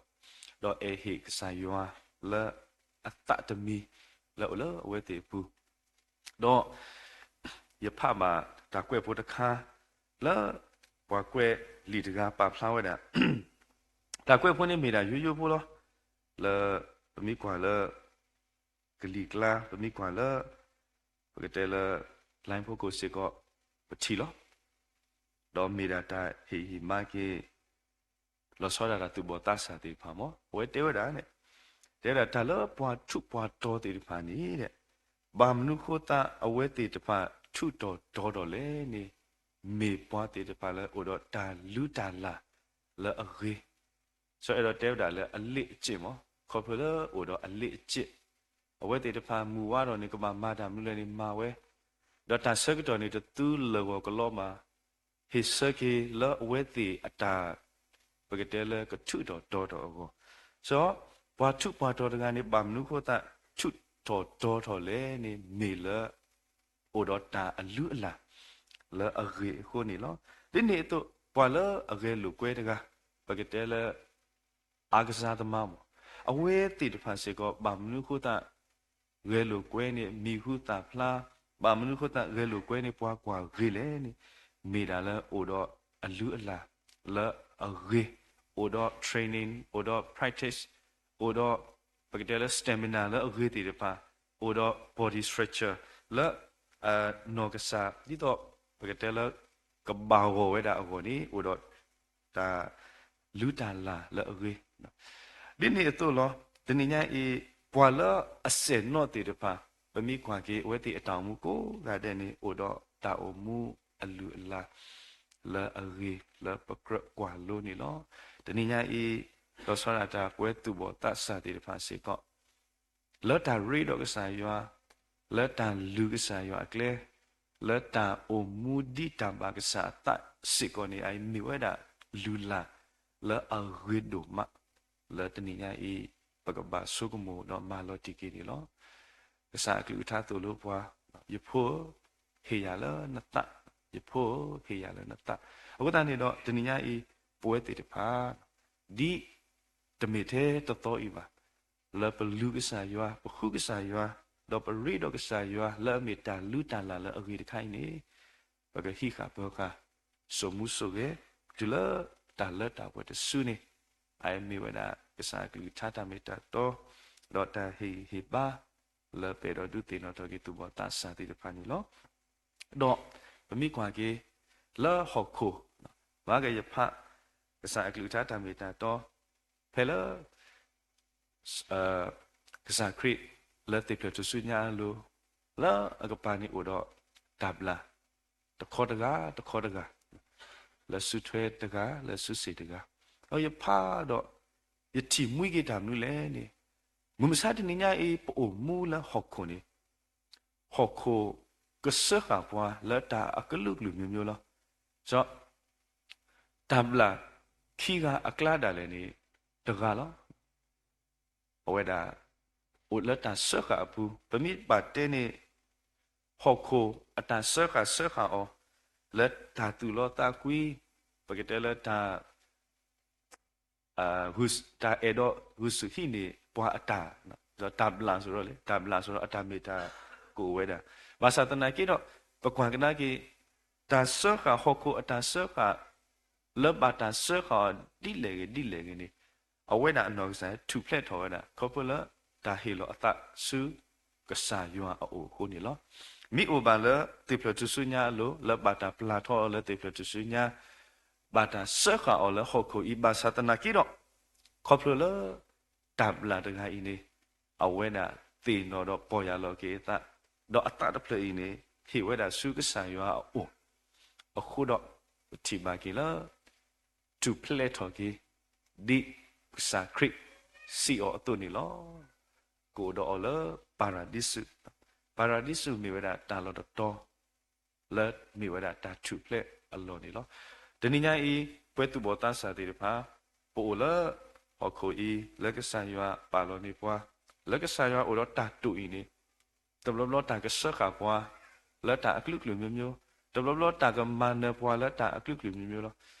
ဒီးအဲၣ်ဟ့ၣ်ကစၢ်ယွၤလၢအသးတမံၤ လၢအအိၣ်လၢအဝဲသ့ၣ်အပူၤ ဒီး ယဖးဘၣ်တၢ်ကွဲးဖိတခါ လၢပှၤကွဲးလံာ်တဂၤပာ်ဖျါဝဲဒၣ် တၢ်ကွဲးဖိန့ၣ်မ့ၢ်ဒၣ်ယိယိဖိလီၤ. လၢပမ့ၢ်ကွၢ်လၢ ကလံၤကျါ ပမ့ၢ်ကွၢ်လၢ ပကတဲလၢ လိုင်းဖိခိၣ်စ့ၢ်ကီး ပထံၣ်လီၤ. ဒီးမ့ၢ်ဒၣ်တၢ်ဟ့ၣ်ဟ့ၣ်မါက့ၤ လီၤဆီဒၣ်တၢ်သူၣ်ဘီၣ်သးစၢ်သ့ၣ်တဖၣ်မ့ၢ် အဝဲတဲဝဲဒၣ်န့ၣ် တဲဝဲဒၣ်တၢ်လၢပှၤထူးပှၤတီၤသ့ၣ်တဖၣ်န့ၣ် ဘၣ်မနုၤဃိသတးအဝဲသ့ၣ်တဖၣ်ထူးတီၤတီၤထီၣ်လဲၣ်န့ၣ် မ့ၢ်ပှၤသ့ၣ်တဖၣ်လၢအိၣ်ဒီးတၢ်လုၢ်တၢ်လၢ်လၢအဂ့ၤ စီၤအဲၣ်ဒိးတဲဝဲဒၣ်လၢအလ့ၣ်အစ့ၣ်မ့ၢ် ခီဖျိလၢအိၣ်ဒီးအလ့ၣ်အစ့ၣ် အဝဲသ့ၣ်တဖၣ်မုၢ်ဝါထီၣ်န့ၣ် ကဘၣ်မၤတၢ်မနုၤလဲၣ်န့ၣ် မၤဝဲ ဒီးတၢ်ဆၢကတီၢ်န့ၣ် တသူလၢာ်ဂီၢ်ကလီဘၣ် ဟ့ၣ်ဆၢက့ၤလၢအဝဲသ့ၣ်အတၢ် ပကတဲလၢကထူးထီၣ်တီထီၣ်အဂီၢ်, စီၤ ပှၤထူးပှၤတီၤတဂၤန့ၣ် ဘၣ်မနုၤဃိသတး ထူးထီၣ်တီထီၣ်လဲၣ်န့ၣ် မ့ၢ်လၢ အိၣ်ဒီးတၢ်အလုၢ်အလၢ် လၢအဂ့ၤအဃိန့ၣ်လီၤ. ဒ်န့ၣ်အသိး ပှၤလၢအဂဲၤလိာ်ကွဲတဂၤ ပကတဲလၢ အကစၢ်သမါမ့ၢ် အဝဲသ့ၣ်တဖၣ်စ့ၢ်ကီး ဘၣ်မနုၤဃိသတး ဂဲၤလိာ်ကွဲန့ၣ် မံၤဟူသၣ်ဖျါ, ဘၣ်မနုၤဃိသတး ဂဲၤလိာ်ကွဲန့ၣ် ပှၤကွၢ်ဂ့ၤလဲၣ်န့ၣ် မ့ၢ်ဒၣ်လၢအိၣ်ဒီးအလုၢ်အလၢ် လၢအဂ့ၤ, အိၣ်ဒီး training, အိၣ်ဒီး practice, အိၣ်ဒီး ပကတဲလၢ stamina လၢအဂ့ၤသ့ၣ်တဖၣ်, အိၣ်ဒီး body structure လၢ နီၢ်ကစၢ် ဒ်သိး ပကတဲလၢ ကဘၣ်ဂီၢ်ဝဲဒၣ်အဂီၢ်န့ၣ် အိၣ်ဒီး တၢ် လုၢ်တၢ်လၢ်လၢအဂ့ၤ ဒ်န့ၣ်အသိးလီၤ. တနံၤညါအံၤ ပှၤလၢအစဲၣ်နီၣ်သ့ၣ်တဖၣ် ပမ့ၢ်ကွၢ်က့ၤ အဝဲသ့ၣ်အတၢ်အိၣ်မူကိးဂၤဒဲးန့ၣ် အိၣ်ဒီးတၢ်အိၣ်မူအလုၢ်အလၢ် လၢအဂ့ၤ လၢပကြၢးကွၢ်လိန့ၣ်လီၤ. တနံၤညါအံၤ လီၤဆီဒၣ်တၢ် ပဝဲသူၣ်ဘီၣ်သးစၢ်သ့ၣ်တဖၣ်စ့ၢ်ကီး လၢတၢ်ရ့ဒီးကစၢ်ယွၤ, လၢတၢ်လုၢ်ကစၢ်ယွၤအကျဲ, လၢတၢ်အိၣ်မူဒ်တၢ်ဘၣ်ကစၢ်အသးစ့ၢ်ကီးန့ၣ် အမ့ၢ်ဝဲဒၣ်လုၢ်လၢ်လၢအဂ့ၤဒိၣ်မး လၢတနံၤညါအံၤ ပကဘၣ်ဆိကမိၣ်ဒီးမၤလီၤတံၢ်က့ၤန့ၣ်လီၤ. ကစၢ်အကလုၢ်ကထါသိၣ်လိပှၤ, ယဖိဧၢ, ဟ့ၣ်ယၤလၢနသး, ယဖိဧၢ, ဟ့ၣ်ယၤလၢနသး. အဃိသတးန့ၣ်ဒီး တနံၤညါအံၤ ပဝဲသ့ၣ်တဖၣ် ဒ် တမ့ၢ်ထဲတသီအံၤဘၣ်, လၢပလုၢ်ကစၢ်ယွၤ, ပဃုကစၢ်ယွၤ, ဒီးပရ့ဒီးကစၢ်ယွၤ လၢအမ့ၢ်တၢ်လုၢ်တၢ်လၢ်လၢအဂ့ၤတခါအံၤန့ၣ်, ပကဟံးဃာ်ပၢဃာ် စိာ်မူစိာ်ဂဲၤ တုၤလၢတၢ်လၢတၢ်ပှဲၤတစုန့ၣ်, အမ့ၢ်ဝဲဒၣ်ကစၢ်အကလုၢ်ကထါတၢ်မ့ၢ်တၢ်တီ, ဒီးတၢ်ဟ့ၣ်ဂံၢ်ဟ့ၣ်ဘါ လၢပအဲၣ်ဒိးဒုးသ့ၣ်နီၣ်ထီၣ်က့ၤသူၣ်ဘီၣ်သးစၢ်သ့ၣ်တဖၣ်န့ၣ်လီၤ. ဒီးပမ့ၢ်ကွၢ်က့ၤ လၢဟီၣ်ခိၣ်, ဘၣ်ကယဖး ကစၢ်အကလုၢ်ကထါတၢ်မ့ၢ်တၢ်တီ, ဖဲလၢ ကစၢ်ခရံာ်လၢသ့ၣ်ဖျၢၣ်ထူၣ်စုညါအလိၤ, လၢအကပၤန့ၣ်အိၣ်ဒီးတၢ်ဘျၣ် တခီတဂၤ တခီတဂၤ, လၢစုထွဲတဂၤ လၢစုစ့ၣ်တဂၤ, ဒီးယဖးဒီး ယထံၣ်မှံက့ၤတၢ်မနုၤလဲၣ်န့ၣ်, မုၢ်မဆါတနံၤညါအံၤ ပအိၣ်မူလၢဟီၣ်ခိၣ်န့ၣ် ဟီၣ်ခိၣ်ကစၢဃာ်ပှၤလၢတၢ်အကလုာ်ကလုာ်မျိုးမျိုးလီၤ. စီၤ တၢ်ဘျၣ်ခံဂၤအကျါဒၣ်လဲာ်န့ၣ် တဂၤလီၤ. အဝဲဒၣ် အိၣ်လၢတၢ်စၢဃာ်အပူၤ, ပမ့ၢ်ဘၣ်တဲန့ၣ် ဟီၣ်ခိၣ်အတၢ်စၢဃာ်စၢဃာ်အီၤ လၢတၢ်သူၣ်လီသးကွံ, ပကတဲလၢတၢ် တၢ်အဲၣ်ဒိးဂုာ်ဆူၣ်ဟံးန့ၢ်ပှၤအတၢ်, ဒီးတၢ်ဘျၣ်စိၤဒီးလဲၣ်, တၢ်ဘျၣ်စိၤဒီးအတၢ်မ့ၢ်တၢ်ကအိၣ်ဝဲဒၣ်, ဘၣ်ဆၣ်သနာ်က့ဒီး ပကွၢ်ကဒါက့ၤ တၢ်စၢဃာ်ဟီၣ်ခိၣ်အတၢ်စၢဃာ် လၢဘၣ်တၢ်စၢဃာ်အီၤဒ်လဲၣ်ဂ့ၤဒ်လဲၣ်ဂ့ၤန့ၣ်, အဝဲဒၣ်အနီၢ်ကစၢ်ထူၣ်ဖျဲးထီၣ်ဝဲဒၣ် ခီဖျိလၢတၢ်ဟ့ၣ်လီၤအသးဆူ ကစၢ်ယွၤအအိၣ်အဃိန့ၣ်လီၤ. မ့ၢ်အိၣ်ဘၣ်လၢသ့ၣ်ဖျၢၣ်ထူၣ်စုညါအလိၤ လၢဘၣ်တၢ်ပျၢ်ထီၣ်အီၤလၢသ့ၣ်ဖျၢၣ်ထူၣ်စုညါ, ဘၣ်တၢ်စၢဃာ်အီၤလၢဟီၣ်ခိၣ်အံၤ ဘၣ်ဆၣ်သနာ်က့ဒီး ခီဖျိလၢ တၢ်ဘျၣ်တဂၤအံၤန့ၣ် အဝဲဒၣ် သ့ၣ်နီၣ်ဒီးပီၢ်ယၢ်လီၤက့ၤအသး, ဒီးအသးတဖျၢၣ်အံၤန့ၣ် ဟ့ၣ်ဝဲဒၣ်ဆူကစၢ်ယွၤအအိၣ်, အဃိဒီး ပထံၣ်ဘၣ်က့ၤလၢ ထူၣ်ဖျဲးထီၣ်က့ၤ ဒ်ကစၢ်ခရံာ်စံးအီၤအသိးန့ၣ်လီၤ. ကအိၣ်ဒီးအီၤလၢပၤရဒံစူး, ပၤရဒံစူးမ့ၢ်ဝဲဒၣ်တၢ်လီၢ်တတီၤ လၢမ့ၢ်ဝဲဒၣ်တၢ်ထူၣ်ဖျဲးအလီၢ်န့ၣ်လီၤ. တနံၤညါအံၤ ပဝဲသူၣ်ဘီၣ်သးစၢ်သ့ၣ်တဖၣ် ပအိၣ်လၢဟီၣ်ခိၣ်အံၤ လၢကစၢ်ယွၤပာ်လီၤန့ၢ်ပှၤ, လၢကစၢ်ယွၤအိၣ်ဒီးတၢ်တိာ်အံၤန့ၣ် တဘျီဘျီတၢ်ကစၢဃာ်ပှၤ လၢတၢ်အကလုာ်ကလုာ်မျိုးမျိုး, တဘျီဘျီတၢ်ကမၤနၢၤပှၤလၢတၢ်အကလုာ်ကလုာ်မျိုးမျိုးလီၤ.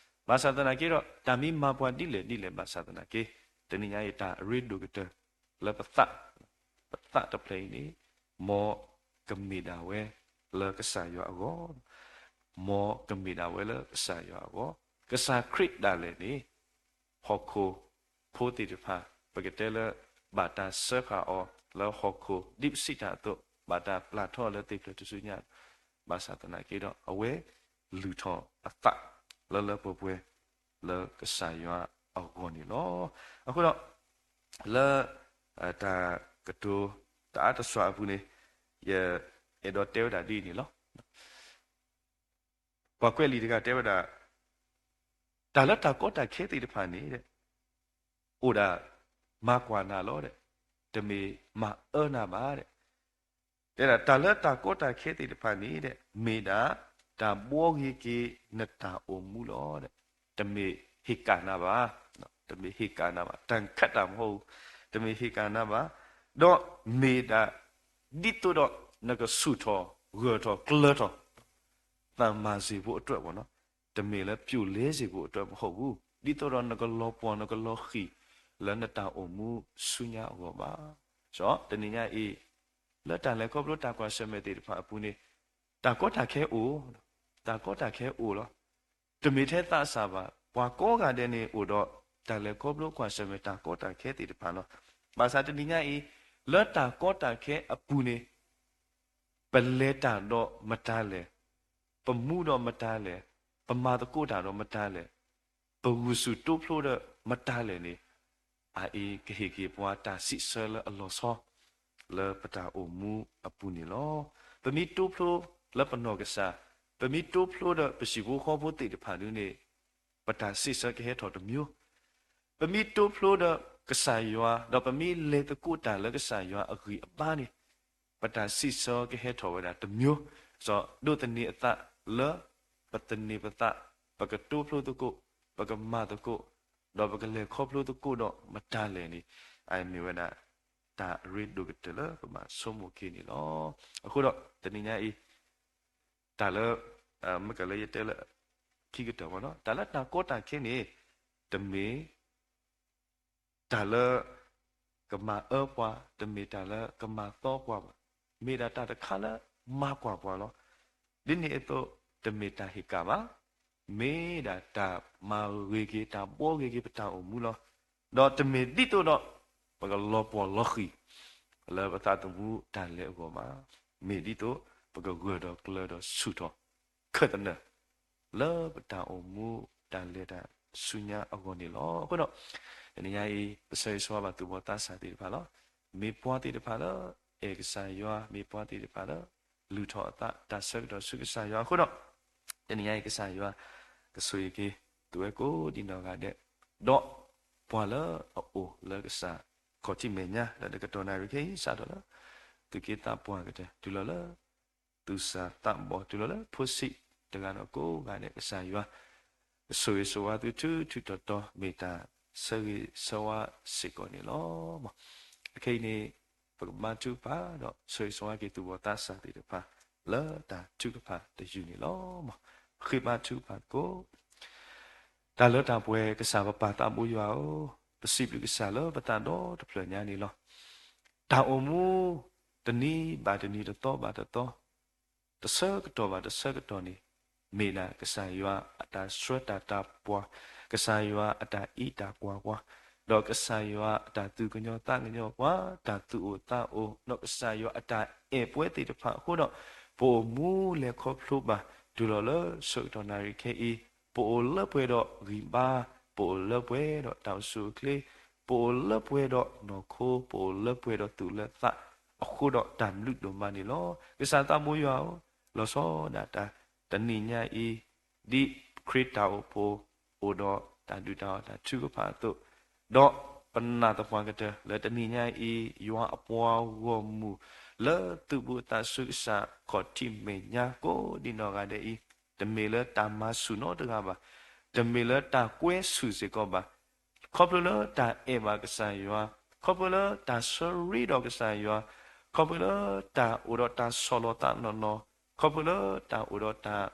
ဘၣ်ဆၣ်သနာ်က့ဒီး တၢ်မ့ၢ်မၤပှၤဒ်လဲၣ်ဒ်လဲၣ်ဘၣ်ဆၣ်သနာ်က့, တနံၤညါအံၤတၢ်အရ့ဒိၣ်ကတၢၢ်လၢပသး, ပသးတဖျၢၣ်အံၤန့ၣ် မ်ကမ့ၢ်ဒၣ်ဝဲလၢကစၢ်ယွၤအဂီၢ်, မ်ကမ့ၢ်ဒၣ်ဝဲလၢကစၢ်ယွၤအဂီၢ်, ကစၢ်ခရံာ်ဒၣ်လဲာ်န့ၣ် ဟီၣ်ခိၣ်ဖိသ့ၣ်တဖၣ် ပကတဲလၢ ဘၣ်တၢ်စၢဃာ်အီၤ လၢဟီၣ်ခိၣ် ဒ်ပစံးတၢ်အသိး ဘၣ်တၢ်ပျၢ်ထီၣ်လၢသ့ၣ်ဖျၢၣ်ထူၣ်စုညါ, ဘၣ်ဆၣ်သနာ်က့ဒီး အဝဲလုၢ်ထီၣ်အသးလၢလၢပှဲၤပှဲၤ လၢကစၢ်ယွၤအဂီၢ်န့ၣ်လီၤ. အဃိဒီး လၢ တၢ်ကတိၤတအါတစှၤအပူၤန့ၣ် ယအဲၣ်ဒိးတဲဝဲဒၣ်ဒ်အံၤန့ၣ်လီၤ. ပှၤကွဲးလံာ်တဂၤတဲဝဲဒၣ်, တၢ်လၢတၢ်ကီတၢ်ခဲသ့ၣ်တဖၣ်န့ၣ် အိၣ်ဒၣ်မၤကွၢ်နၤလီၤ, တမ့ၢ်မၤအၢနၤဘၣ်. တဲဒၣ် တၢ်လၢတၢ်ကီတၢ်ခဲသ့ၣ်တဖၣ်န့ၣ် မ့ၢ်ဒၣ်တၢ်ဘှီဂ့ၤက့ၤနတၢ်အိၣ်မူလီၤ. တမ့ၢ်ဟ့ၣ်ကၣ်နၤဘၣ်, တမ့ၢ်ဟ့ၣ်ကၣ်နၤဘၣ်, တၢ်ခးတၢ်မဟီၣ်, တမ့ၢ်ဟ့ၣ်ကၣ်နၤဘၣ်, ဒီးမ့ၢ်ဒၣ် ဒ်သိးဒီးနကဆူၣ်ထီၣ် ဂၢၢ်ထီၣ် ကျၢၤထီၣ် သးမၤစ့ၢ်ဖိအတြၢးဘၣ်နီၤ, တမ့ၢ်လၢပျိာ်လဲစ့ၢ်ဖိအတြၢးမဟီၣ်ပူၤ, ဒ်သိးဒီးနကလီၤပှီၢ်နကလီၤဃံၤ လၢနတၢ်အိၣ်မူဆူညါအဂီၢ်ဘၣ်. တနံၤညါအံၤ လၢတၢ်လဲၤခီဖျိတၢ်ကွၢ်ဆၢၣ်မဲာ်သ့ၣ်တဖၣ်အပူၤန့ၣ် တၢ်ကီတၢ်ခဲအိၣ်, တၢ်ကီတၢ်ခဲအိၣ်လီၤ. တမ့ၢ်ထဲသးစၢ်ဘၣ်, ပှၤကိးဂၤဒဲးန့ၣ် အိၣ်ဒီးတၢ်လဲၤခီဖျိကွၢ်ဆၢၣ်မဲာ်တၢ်ကီတၢ်ခဲသ့ၣ်တဖၣ်လီၤ. ဘၣ်ဆၣ်တနံၤညါအံၤ လၢတၢ်ကီတၢ်ခဲအပူၤန့ၣ် ပလဲၤတၢ်ဒီးမတၤလဲၣ်, ပမူဒီးမတၤလဲၣ်, ပမၤသကိးတၢ်ဒီးမတၤလဲၣ်, ပဂုာ်ဆူၣ်တိဖျိဒီးမတၤလဲၣ်န့ၣ် အအံၤကဟ့ၣ်က့ၤပှၤတၢ်စံးဆၢလၢအလီၤဆီ လၢပတၢ်အိၣ်မူအပူၤန့ၣ်လီၤ. ပမ့ၢ်တိဖျိလၢပနီၢ်ကစၢ်, ပမ့ၢ်တိဖျိဒီးပဟံၣ်ဖိဃီဖိသ့ၣ်တဖၣ်ဒုန့ၣ် ပတၢ်စံးဆၢကဟဲထီၣ်တမျိုး, ပမ့ၢ်တိဖျိဒီးကစၢ်ယွၤ ဒီးပမ့ၢ်လဲၤသကိးတၢ်လၢကစၢ်ယွၤအဂံၢ်အဘါန့ၣ် ပတၢ်စံးဆၢကဟဲထီၣ်ဝဲဒၣ်တမျိုး, စီၤဒိးသန့ၤအသးလၢ ပသန့ၤပသး, ပကတိဖျိသကိး, ပကမၤသကိး, ဒီးပကလဲၤခီဖျိသကိးဒီးမတၤလဲၣ်န့ၣ် အမ့ၢ်ဝဲဒၣ် တၢ်ရ့ဒိၣ်ကတၢၢ်လၢပဘၣ်ဆိကမိၣ်က့ၤန့ၣ်လီၤ. အဃိဒီးတနံၤညါအံၤ တၢ်လၢ မ့ၢ်ကလၢယတဲလၢ ခံကတၢၢ်ဘၣ်နီၤ, တၢ်လၢတၢ်ကီတၢ်ခဲန့ၣ် တမ့ၢ် တၢ်လၢ ကမၤအၢပှၤ, တမ့ၢ်တၢ်လၢကမၤသီပှၤဘၣ်, မ့ၢ်ဒၣ်တၢ်တခါလၢမၤကွၢ်ပှၤလီၤ. ဒ်န့ၣ်အသိး တမ့ၢ်တၢ်ဟ့ၣ်ကၣ်ဘၣ်, မ့ၢ်ဒၣ်တၢ်မၤဂ့ၤက့ၤ တၢ်ဘှီဂ့ၤက့ၤပတၢ်အိၣ်မူလီၤ. ဒီးတမ့ၢ်ဒ်သိးဒီး ပကလီၤပှီၢ်လီၤဃံၤ လၢပသးသမူတၢ်လဲၤအဂီၢ်ဘၣ်, မ့ၢ်ဒ်သိး ပကဂၢၢ်ဒီးကျၢၤဒီးဆူၣ်ထီၣ် ခၢၣ်သနၢၣ် လၢပတၢ်အိၣ်မူတၢ်လဲၤတၢ်ဆူညါအဂီၢ်န့ၣ်လီၤ. အဃိဒီး တနံၤညါအံၤ ပဆၢဂ့ၤဆၢဝါဘၣ်သူၣ်ဘီၣ်သးစၢ်သ့ၣ်တဖၣ်လီၤ. မ့ၢ်ပှၤသ့ၣ်တဖၣ်လၢ အဲၣ်ကစၢ်ယွၤ, မ့ၢ်ပှၤသ့ၣ်တဖၣ်လၢ လုၢ်ထီၣ်အသးတၢ်ဆၢကတီၢ်ဆူကစၢ်ယွၤအဃိဒီး တနံၤညါအံၤ ကစၢ်ယွၤ ကဆိၣ်ဂ့ၤက့ၤ သုဝဲကိးဒံးနီၢ်ဂၤဒဲး, ဒီးပှၤလၢအအိၣ်လၢကစၢ်ခီၣ်ထံးမဲာ်ညါ လၢတကတီၢ်နၣ်ရံၣ်ခဲအံၤ စးထီၣ်လၢ သူၣ်က့သးပှၢ်ကတၢၢ် တုၤလီၤလၢ သူၣ်စၢ်သးဘီၣ် တုၤလီၤလၢဖိဆံးတဂၤဒီးကိးဂၤဒဲး ကစၢ်ယွၤ ကဆိၣ်ဂ့ၤဆိၣ်ဝါသုထူထူတီတီ မ့ၢ်တၢ်ဆၢဂ့ၤဆၢဝါစ့ၢ်ကီးန့ၣ်လီၤ. အခဲအံၤန့ၣ် ပကဘါထုကဖၣ်ဒီး ဆိၣ်ဂ့ၤဆိၣ်ဝါက့ၤသူၣ်ဘီၣ်သးစၢ်သ့ၣ်တဖၣ် လၢတၢ်ထုကဖၣ်တယုၢ်န့ၣ်လီၤ. ဃ့ဘါထုကဖၣ်သကိး တၢ်လၢတၢ်ပှဲၤ ကစၢ်ပပၢ်သးဘိယွၤဧၢ, ပစံးဘျုးကစၢ်လၢပသးဒီတဖျၢၣ်ညါန့ၣ်လီၤ. တၢ်အိၣ်မူ တနံၤဘၣ်တနံၤ တသီဘၣ်တသီ တဆၢကတီၢ်ဘၣ်တဆၢကတီၢ်န့ၣ် မ့ၢ်ဒၣ်ကစၢ်ယွၤအတၢ်ဆှၢတၢ်တၢ်ပှၤ, ကစၢ်ယွၤအတၢ်အံးတၢ်ကွၢ်ပှၤ, ဒီးကစၢ်ယွၤအတၢ်သူၣ်ကညီၤသးကညီၤပှၤ, တၢ်သူၣ်အိၣ်သးအိၣ်, ဒီးကစၢ်ယွၤအတၢ်အဲၣ်ပှဲၤသ့ၣ်တဖၣ်အဃိဒီး ပအိၣ်မူလဲၤခီဖျိဘၣ် တုၤလီၤလၢဆၢကတီၢ်နၣ်ရံၣ်ခဲအံၤ, ပအိၣ်လၢပှဲၤဒီးဂံၢ်ဘါ, ပအိၣ်လၢပှဲၤဒီးတၢ်အိၣ်ဆူၣ်အိၣ်ချ့, ပအိၣ်လၢပှဲၤဒီးနီၢ်ခိ, ပအိၣ်လၢပှဲၤဒီးသူၣ်လၢသး အဃိဒီးတၢ်ဘျုးဒိၣ်မးန့ၣ်လီၤ. ကစၢ်သးဘိယွၤဧၢ, လီၤဆီဒၣ်တၢ် တနံၤညါအံၤ ဒ်ခရံာ်တၢ်အိၣ်ဖှိၣ် အိၣ်ဒီးတၢ်ဒုၣ်တၢ်အီၣ်တၢ်ထုကဖၣ်အသိး, ဒီးပနာ်သပှၢ်ကတၢၢ်လၢတနံၤညါအံၤ ယွၤအပှၤဂီၢ်မုၢ် လၢသူၣ်ဘီၣ်သးစူၤကစၢ် ခီၣ်ထံးမဲာ်ညါကိးဒံနီၢ်ဂၤဒဲးအံၤ, တမ့ၢ်လၢတၢ်မၤဆူၣ်နီတဂၤဘၣ်, တမ့ၢ်လၢတၢ်ကွဲဆူၣ်စ့ၢ်ကီးဘၣ်, ခီဖျိလၢတၢ်အဲၣ်ဘၣ်ကစၢ်ယွၤ, ခီဖျိလၢတၢ်ဆၢရ့ဒီးကစၢ်ယွၤ, ခီဖျိလၢတၢ်အိၣ်ဒီးတၢ်ဆီၣ်လီၤသးနီၢ်နီၢ်, ခီဖျိလၢတၢ်အိၣ်ဒီးတၢ်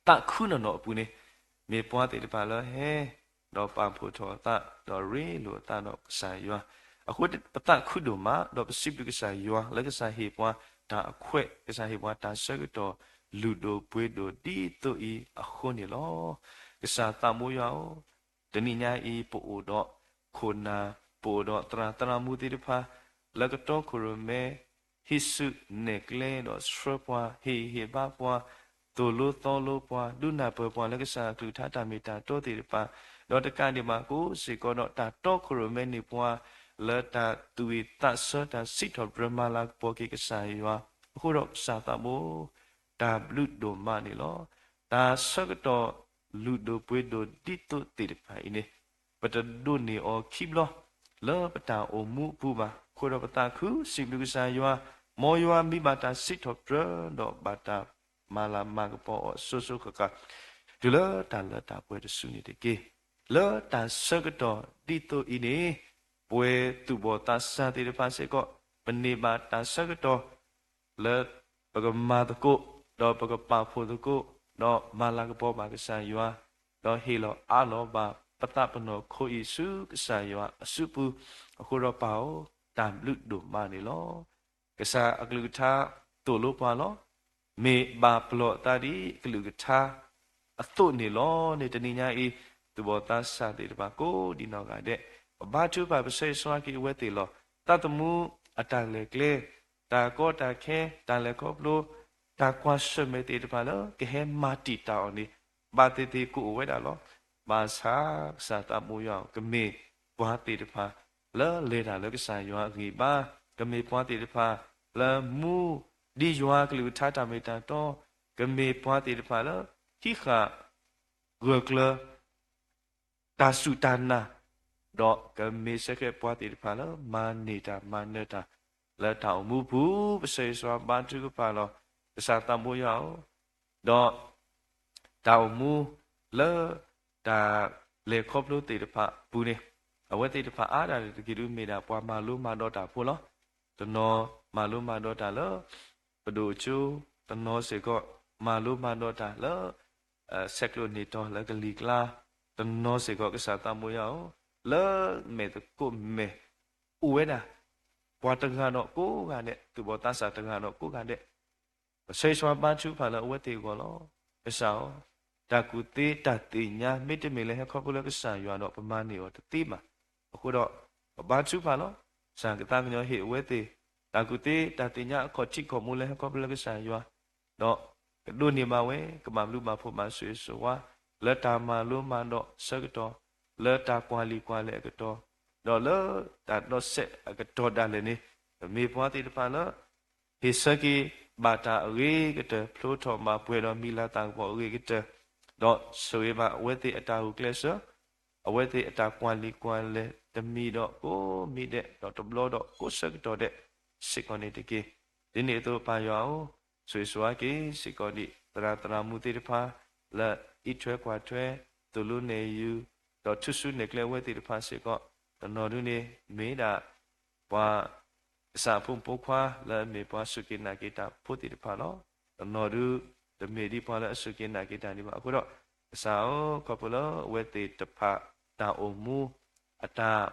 သးခုနီၢ်နီၢ်အပူၤန့ၣ်, မ့ၢ်ပှၤသ့ၣ်တဖၣ်လၢဟဲ ဒီးပာ်ဖှိၣ်ထီၣ်အသး ဒီးရ့လိာ်အသးဒီးကစၢ်ယွၤ, အဃိပသးခုဒိၣ်မး ဒီးပစံးဘျုးကစၢ်ယွၤလၢကစၢ်ဟ့ၣ်ပှၤတၢ်အခွဲး, ကစၢ်ဟ့ၣ်ပှၤတၢ်ဆၢကတီၢ် လုၢ်ဒိၣ်ပှ့ၤဒိၣ်ဒ်သိးအံၤအဃိန့ၣ်လီၤ. ကစၢ်သးဘိယွၤဧၢ, တနံၤညါအံၤ ပအိၣ်ဒီးခိၣ်နၢ်, ပအိၣ်ဒီးသရၣ်သရၣ်မုၣ်သ့ၣ်တဖၣ် လၢကတီခိၣ်ရိၣ်မဲ ဟံးစုနဲၣ်ကျဲဒီးဆှၢပှၤ, ဟ့ၣ်ဂံၢ်ဟ့ၣ်ဘါပှၤ, သိၣ်လိသီလိပှၤ, ဒုးနၢ်ပၢၢ်ပှၤလၢကစၢ်အကလုၢ်ကထါတၢ်မ့ၢ်တၢ်တီသ့ၣ်တဖၣ်, ဒီးတကးဒံးဘၣ်ကိးစ့ၢ်ကီးဒီး တၢ်တီခိၣ်ရိၣ်မဲန့ၢ်ပှၤ လၢတၢ်သူၣ်ဝံၣ်သးဆၢ တၢ်စံးထီၣ်ပတြၢၤမၤလၤကပီၤက့ၤကစၢ်ယွၤ, အဃိဒီးကစၢ်သးဘိ တၢ်ဘျုးဒိၣ်မးန့ၣ်လီၤ. တၢ်ဆၢကတီၢ်လုၢ်ဒိၣ်ပှ့ၤဒိၣ်ဒ်သိးသ့ၣ်တဖၣ်အံၤန့ၣ်, ပတဒိးန့ၢ်အီၤခံဘျီ လၢပတၢ်အိၣ်မူအပူၤဘၣ်. အဃိဒီးပသးခုစံးဘျုးကစၢ်ယွၤ, မ်ယွၤမ့ၢ်ဘၣ်တၢ်စံးထီၣ်ပတြၢၤ ဒီးဘၣ်တၢ်မၤလၤမၤကပီၤအီၤအစိၤစိၤဃၣ်ဃၣ် တုၤလၢတၢ်လၢတၢ်ပှဲၤတစုန့ၣ်တက့ၢ်. လၢတၢ်ဆၢကတီၢ်ဒ်သိးအံၤန့ၣ်, ပဝဲသူၣ်ဘီၣ်သးစၢ်သ့ၣ်တဖၣ်စ့ၢ်ကီး ပန့ၢ်ဘၣ်တၢ်ဆၢကတီၢ် လၢပကမၤသကိး, ဒီးပကပာ်ဖှိၣ်သကိး, ဒီးမၤလၤကပီၤဘၣ်ကစၢ်ယွၤ, ဒီးဟ့ၣ်လီၤအးလီၤဘၣ်ပသးပနီၢ်ခိအံၤဆူကစၢ်ယွၤအစုပူၤ, အဃိဒီးပၢ်ဧၢ, တၢ်ဘျုးဒိၣ်မးန့ၣ်လီၤ. ကစၢ်အကလုၢ်ကထါသိၣ်လိပှၤလီၤ. မ့ၢ်ဘၣ်ပလီၢ်အသးဒ်အကလုၢ်ကထါအသိးန့ၣ်လီၤန့ၣ် တနံၤညါအံၤ သူၣ်ဘီၣ်သးစၢ်သ့ၣ်တဖၣ်ကိးဒံနီၢ်ဂၤဒဲး ပဘါထုကဖၣ်ပဆၢဂ့ၤဆၢဝါက့ၤအဝဲသ့ၣ်လီၤ. သးသမူအတၢ်လဲၤကျဲ, တၢ်ကီတၢ်ခဲ, တၢ်လဲၤခီဖျိ, တၢ်ကွၢ်ဆၢၣ်မဲာ်သ့ၣ်တဖၣ်လၢကဟဲမၤတံာ်တာ်အီၤန့ၣ် ဘၣ်သ့ၣ်သ့ၣ်ကအိၣ်ဝဲဒၣ်လီၤ. ဘၣ်ဆၣ်ကစၢ်သးဘိယွၤ ကမ့ၢ်ပှၤသ့ၣ်တဖၣ်လၢလဲၤတၢ်လၢကစၢ်ယွၤအဂံၢ်ဘါ, ကမ့ၢ်ပှၤသ့ၣ်တဖၣ်လၢမူဒ်ယွၤကလုၢ်ကထါတၢ်မ့ၢ်တၢ်တီ, ကမ့ၢ်ပှၤသ့ၣ်တဖၣ်လၢဟံးဃာ်ဂၢၢ်ကျၢၤ တၢ်စူၢ်တၢ်နာ်, ဒီးကမ့ၢ်စ့ၢ်ကီးပှၤသ့ၣ်တဖၣ်လၢမၤန့ၢ်တၢ်မၤနၢၤတၢ်လၢတၢ်အိၣ်မူပူၤ, ပဆၢဂ့ၤဆၢဝါဘါထုကဖၣ်လီၤ. ကစၢ်သးဘိယွၤဧၢ, ဒီးတၢ်အိၣ်မူလၢတၢ်လဲၤခီဖျိသ့ၣ်တဖၣ်အပူၤန့ၣ်, အဝဲသ့ၣ်တဖၣ်အါဒၣ်တက့ၢ်ဒုးမ့ၢ်ဒၣ်ပှၤမၤလိမၤဒိးတၢ်ဖိလီၤ. တနီၤမၤလိမၤဒိးတၢ်လၢပဒိၣ်အကၠိ, တနီၤစ့ၢ်ကီးမၤလိမၤဒိးတၢ်လၢ ဆဲးကျိးန့ၢ်တီၤလၢကလံၤကျါ, တနီၤစ့ၢ်ကီးကစၢ်သးဘိယွၤဧၢ, လၢမဲာ်သကိးမဲာ်အိၣ်ဝဲဒၣ် ပှၤတဂၤဒီးကိးဂၤဒဲး, သူၣ်ဘီၣ်သးစၢ်တဂၤဒီးကိးဂၤဒဲး, ပဆၢဂ့ၤဆၢဝါဘါထုကဖၣ်လၢအဝဲသ့ၣ်အဂီၢ်လီၤ. ကစၢ်ဧၢ, တၢ်ကူၣ်သ့တၢ်သ့ၣ်ညါ မ့တမ့ၢ်လၢဟဲခီဖျိလၢကစၢ်ယွၤဒီးပမၤန့ၢ်အီၤတသ့ဘၣ်. အဃိဒီး ပဘါထုကဖၣ်လီၤ. ကစၢ်ကသးကညီၤဟ့ၣ်အဝဲသ့ၣ် တၢ်ကူၣ်သ့တၢ်သ့ၣ်ညါအခီၣ်ထံးခီၣ်ဘိလၢဟဲခီဖျိလၢကစၢ်ယွၤ ဒီးကဒိးန့ၢ်ဘၣ်ဝဲ ကဘၣ်ဘျုးဘၣ်ဖှိၣ်ဘၣ်ဆိၣ်ဂ့ၤဆိၣ်ဝါ လၢတၢ်မၤလိမၤဒိးဆၢကတီၢ်, လၢတၢ်ကွၢ်လံာ်ကွၢ်လဲၢ်အကတီၢ်, ဒီးလၢတၢ်ဒီးစဲးအကတီၢ်ဒၣ်လဲာ်န့ၣ်, ပမ့ၢ်ပှၤသ့ၣ်တဖၣ်လၢ ဟ့ၣ်ဆၢက့ၤဘၣ်တၢ်အဂ့ၤကတၢၢ် ဖျိထီၣ်ဘၣ်ပှဲၤဒီးမံၤလၤသၣ်ကပီၤအဂ့ၤကတၢၢ်, ဒီးဆိၣ်ဂ့ၤဘၣ်အဝဲသ့ၣ်အတၢ်ဂုာ်ကျဲးစၢး, အဝဲသ့ၣ်အတၢ်ကွၢ်လံာ်ကွၢ်လဲၢ် တမံၤဒီးကိးမံၤဒဲး ဒီးတဘျီဒီးကိးဆၢကတီၢ်ဒဲး စ့ၢ်ကီးန့ၣ်တက့ၢ်. ဒ်န့ၣ်အသိးပၢ်ယွၤဧၢ, ဆိၣ်ဂ့ၤဆိၣ်ဝါက့ၤစ့ၢ်ကီးဒံး သရၣ်သရၣ်မုၣ်သ့ၣ်တဖၣ် လၢအံးထွဲကွၢ်ထွဲ သိၣ်လိနဲၣ်ယုၤ, ဒီးထူၣ်စုနဲၣ်ကျဲအဝဲသ့ၣ်တဖၣ်စ့ၢ်ကီး, တနီၤဒုန့ၣ် မ့ၢ်ဒၣ် ပှၤကစၢ်အဖိမုၣ်ဖိခွါလၢအမ့ၢ်ပှၤစူၢ်က့ၤနာ်က့ၤတၢ်ဖိသ့ၣ်တဖၣ်လီၤ. တနီၤဒု တမ့ၢ်ဒ်ပှၤလၢအစူၢ်က့ၤနာ်က့ၤတၢ်ဒံးဘၣ်. အဃိဒီး ကစၢ်ဧၢ, ခီဖျိလၢအဝဲသ့ၣ်တဖၣ်တၢ်အိၣ်မူ အတၢ်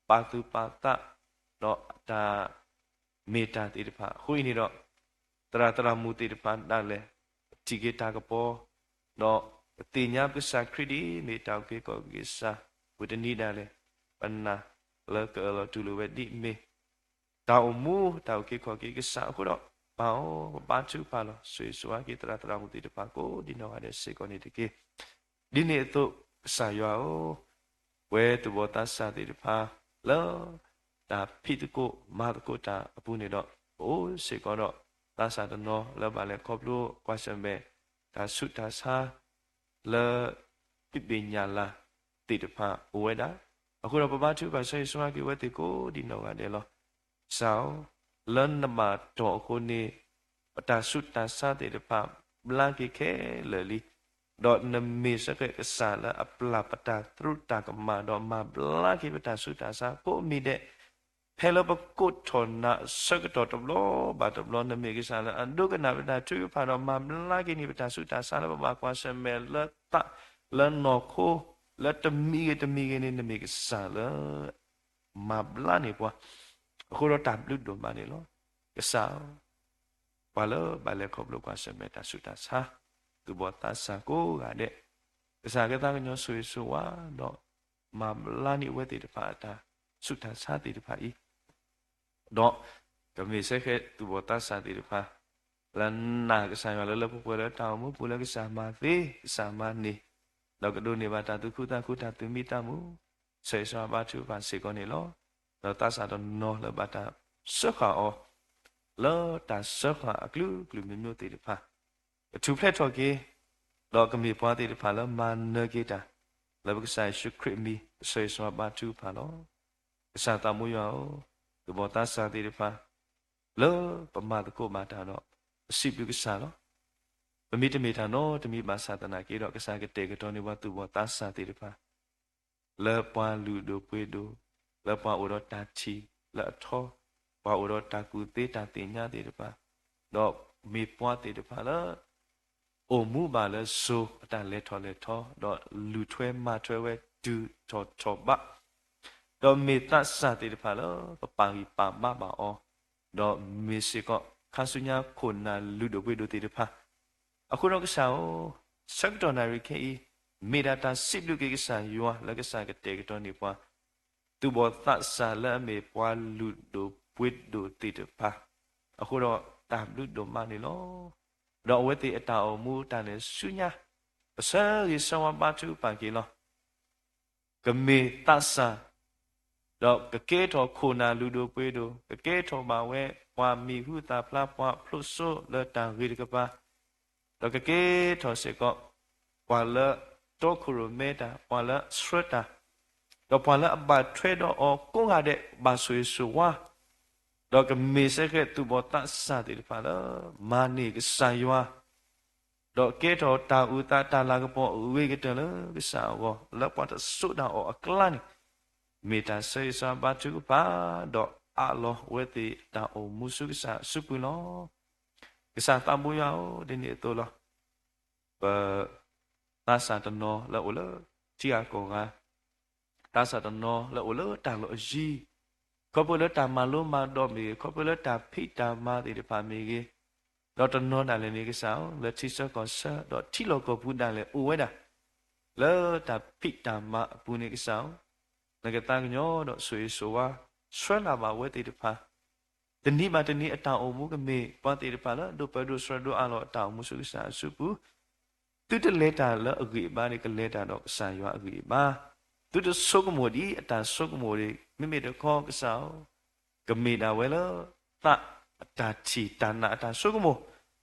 ပာ်သူၣ်ပာ်သး ဒီးအတၢ်မ့ၢ်တၢ်သ့ၣ်တဖၣ်အဃိအံၤန့ၣ်ဒီး, သရၣ်သရၣ်မုၣ်သ့ၣ်တဖၣ်ဒၣ်လဲာ် ထံၣ်က့ၤတၢ်ကပီၤ, ဒီးပသ့ၣ်ညါပကစၢ်ခရံာ်ဒ်အမ့ၢ်တၢ်အုၣ်က့ၤခီၣ်က့ၤကစၢ် ဝံၤတနံၤဒၣ်လဲာ် ပနာ်လၢကအၢၣ်လီၤတူၢ်လိာ်ဝဲဒ်အမ့ၢ် တၢ်အိၣ်မူတၢ်အုၣ်က့ၤခီၣ်က့ၤကစၢ်အဃိဒီး, ပၢ်ဧၢ, ပဘါထုကဖၣ်လီၤ. ဆိၣ်ဂ့ၤဆိၣ်ဝါက့ၤသရၣ်သရၣ်မုၣ်သ့ၣ်တဖၣ်ကိးဒံနီၢ်ဂၤဒဲးစ့ၢ်ကီးန့ၣ်တက့ၢ်. ဒ်န့ၣ်အသိးကစၢ်ယွၤဧၢ, ပဝဲသူၣ်ဘီၣ်သးစၢ်သ့ၣ်တဖၣ် လၢ တၢ်ဖံးသကိးမၤသကိးတၢ်အပူၤန့ၣ်ဒီး ပအိၣ်စ့ၢ်ကီးဒီး သးစၢ်တနီၤလၢဘၣ်လဲၤခီဖျိကွၢ်ဆၢၣ်မဲာ် တၢ်ဆူးတၢ်ဆါလၢ ပ့ၣ်ညၣ်လၤသ့ၣ်တဖၣ်အိၣ်ဝဲဒၣ်. အဃိဒီးပဘါထုကဖၣ်ဆၢဂ့ၤဆၢဝါက့ၤဝဲသ့ၣ်ကိးဒံးနီၢ်ဂၤဒဲးလီၤ. ကစၢ်ဧၢ, လၢနဘၣ်တီၢ်အဃိန့ၣ် ပတၢ်ဆူးတၢ်ဆါသ့ၣ်တဖၣ် ဘျါက့ၤခဲလၢာ်လံ. ဒီးနမ့ၢ်စ့ၢ်ကီးကစၢ်လၢအပျၢ်ပတၢ်သရူးတၢ်ကမၣ် ဒီးမၤဘျါက့ၤပတၢ်ဆူးတၢ်ဆါ ကိးမံၤဒဲး, ဖဲလၢပကိးထီၣ်နၤအဆၢကတီၢ်တဘျီဘၣ်တဘျီ နမ့ၢ်ကစၢ်လၢအဒိကနၣ်ပတၢ်ထုကဖၣ်ဒီး မၤဘျါက့ၤန့ၢ်ပတၢ်ဆူးတၢ်ဆါလၢပဘၣ်ကွၢ်ဆၢၣ်မဲာ်လၢသး လၢနီၢ်ခိ လၢတမံၤဂ့ၤတမံၤဂ့ၤန့ၣ် နမ့ၢ်ကစၢ်လၢ မၤဘျါန့ၢ်ပှၤ, အဃိဒီးတၢ်ဘျုးဒိၣ်မးန့ၣ်လီၤ. ကစၢ်ဧၢ, ပှၤလၢဘၣ်လဲၤခီဖျိကွၢ်ဆၢၣ်မဲာ်တၢ်ဆူးတၢ်ဆါ, သူၣ်ဘီၣ်သးစၢ်ကိးဂၤဒဲး, ကစၢ်ကသးကညီၤဆိၣ်ဂ့ၤဆိၣ်ဝါ, ဒီးမၤဘျါန့ၢ်အဝဲသ့ၣ်တဖၣ်အတၢ်ဆူးတၢ်ဆါသ့ၣ်တဖၣ်အံၤ ဒီးကမ့ၢ်စ့ၢ်ကီးသူၣ်ဘီၣ်သးစၢ်သ့ၣ်တဖၣ် လၢနာ်ကစၢ်ယွၤလၢလၢပှဲၤပှဲၤလၢတၢ်အိၣ်မူပူၤလၢကစၢ်မၤသ့, ကစၢ်မၤန့ၢ်, ဒီးကဒိးန့ၢ်ဘၣ်တၢ်သူၣ်ခုသးခုတၢ်သူၣ်မံသးမုာ်, ဆၢဂ့ၤဆၢဝါဘါထုကဖၣ်စ့ၢ်ကီးန့ၣ်လီၤ. ဒီးသးစၢ်တနီၤလၢဘၣ်တၢ်စၢဃာ်အီၤ လၢတၢ်စၢဃာ်အကလုာ်ကလုာ်မံၤမံၤသ့ၣ်တဖၣ် ကထူၣ်ဖျဲးထီၣ်က့ၤ, ဒီးကမ့ၢ်ပှၤသ့ၣ်တဖၣ်လၢမၤနၢၤက့ၤတၢ်, လၢပကစၢ်ယ့ၣ်ၡူးခရံာ်အမံၤ ပဆၢဂ့ၤဆၢဝါဘါထုကဖၣ်လီၤ. ကစၢ်သးဘိယွၤဧၢ, သူၣ်ဘီၣ်သးစၢ်သ့ၣ်တဖၣ် လၢပမၤသကိးဘၣ်တၢ်ဒီး ပစံးဘျုးကစၢ်လီၤ. ပမ့ၢ်တမ့ၢ်တၢ်နီတမံၤဘၣ်ဆၣ်သနာ်က့ဒီး ကစၢ်ကတဲာ်ကတီၤန့ၢ်ပှၤသူၣ်ဘီၣ်သးစၢ်သ့ၣ်တဖၣ် လၢပှၤလုၢ်ဒိၣ်ပှ့ၤဒိၣ်, လၢပှၤအိၣ်ဒီးတၢ်ထံၣ်လၢအထီ, ပှၤအိၣ်ဒီးတၢ်ကူၣ်သ့တၢ်သ့ၣ်ညါသ့ၣ်တဖၣ်, ဒီးမ့ၢ်ပှၤသ့ၣ်တဖၣ်လၢ အိၣ်မူဘၣ်လၢစိၤအတၢ်လဲၤထီၣ်လဲၤထီ, ဒီးလူၤထွဲမၤထွဲဝဲတုၤထီၣ်ထီၣ်ဘး, ဒီးမ့ၢ်သးစၢ်သ့ၣ်တဖၣ်လၢပပာ်ဂံၢ်ပာ်ဘါဘၣ်အီၤ, ဒီးမ့ၢ်စ့ၢ်ကီးခါဆူညါခိၣ်နၢ်လုၢ်ဒိၣ်ပှ့ၤဒိၣ်သ့ၣ်တဖၣ် အဃိဒီးကစၢ်ဧၢ, ဆၢကတီၢ်နၣ်ရံၣ်ခဲအံၤ, မ့ၢ်ဒၣ်တၢ်စံးဘျုးက့ၤကစၢ်ယွၤလၢကစၢ်ကတဲာ်ကတီၤန့ၢ်ပှၤ သူၣ်ဘီၣ်သးစၢ်လၢအမ့ၢ်ပှၤလုၢ်ဒိၣ်ပှ့ၤဒိၣ်သ့ၣ်တဖၣ်, အဃိဒီးတၢ်ဘျုးဒိၣ်မးန့ၣ်လီၤ. ဒီးအဝဲသ့ၣ်အတၢ်အိၣ်မူတၢ်လဲၤဆူညါ, ပဆၢဂ့ၤဆၢဝါဘါထုကဖၣ်က့ၤလီၤ. ကမ့ၢ်သးစၢ်, ဒီးကကဲထီၣ်ခိၣ်နၢ်လုၢ်ဒိၣ်ပှ့ၤဒိၣ်, ကကဲထီၣ်ဘၣ်ဝဲပှၤမံၤဟူသၣ်ဖျါ ပှၤဖျိးစိလၢတၢ်ဂ့ၤတကပၤ, ဒီးကကဲထီၣ်စ့ၢ်ကီး ပှၤလၢတီခိၣ်ရိၣ်မဲတၢ်, ပှၤလၢဆှၢတၢ်, ဒီးပှၤလၢအဘၣ်ထွဲဒီးအီၤကိးဂၤဒဲး ဘၣ်ဆိၣ်ဂ့ၤဆိၣ်ဝါ, ဒီးကမ့ၢ်စ့ၢ်ကီးသူၣ်ဘီၣ်သးစၢ်သ့ၣ်တဖၣ်လၢ မၤန့ၢ်ကစၢ်ယွၤ ဒီးကဲထီၣ်တၢ်အုၣ်သးတၢ်လၤကပီၤအဂ့ၤကတၢၢ်လၢကစၢ်အဂီၢ် လၢပှၤတစိၤဒၣ်အီၤအကျါန့ၣ်, မ့ၢ်တၢ်ဆၢဂ့ၤဆၢဝါဘါထုကဖၣ်, ဒီးအးလီၤအဝဲသ့ၣ်တၢ်အိၣ်မူဆူကစၢ်အစုပူၤလီၤ. ကစၢ်သးဘိယွၤဧၢ, ဒ်န့ၣ်အသိးလီၤ. ပ သးစၢ်တနီၤလၢအိၣ်လၢထံဂၤကီၢ်ဂၤ, သးစၢ်တနီၤလၢအိၣ်လၢတၢ်လီၢ်အယံၤ, ခီဖျိလၢတၢ်မၤလိမၤဒိးမ့ၢ်ဂ့ၤ, ခီဖျိလၢတၢ်ဖံးတၢ်မၤသ့ၣ်တဖၣ်မ့ၢ်ဂ့ၤ, ဒီးတနီၤဒၣ်လဲာ်န့ၣ်ကစၢ်ဧၢ, လၢထံဆၢကီၢ်ဆၢ ဒီးထံလီၢ်ကီၢ်ပူၤဒၣ်လဲာ်အိၣ်ဝဲဒၣ်, လၢတၢ်ဖံးတၢ်မၤအပူၤန့ၣ်ကစၢ်ဧၢ, နကသးကညီၤဒီးဆိၣ်ဂ့ၤဆိၣ်ဝါ, ဆှၢလၢ်ဘၣ်ဝဲသ့ၣ်တဖၣ် တနံၤဘၣ်တနံၤအတၢ်အိၣ်မူကမ့ၢ် ပှၤသ့ၣ်တဖၣ်လၢဒိးပၢဒိးဆှၢဒိးအးလီၤအတၢ်အိၣ်မူဆူကစၢ်အစုပူၤ, သုတလဲၤတၢ်လၢအဂ့ၤအဘါန့ၣ် ကလဲၤတၢ်ဒီးကစၢ်ယွၤအဂ့ၤအဘါ, သုတဆိကမိၣ်ဒ်အတၢ်ဆိကမိၣ်န့ၣ် မ့မ့ၢ်တခီကစၢ်ဧၢ, ကမ့ၢ်ဒၣ်ဝဲလၢ သးအတၢ်ထံၣ်တၢ်နာ်အတၢ်ဆိကမိၣ်,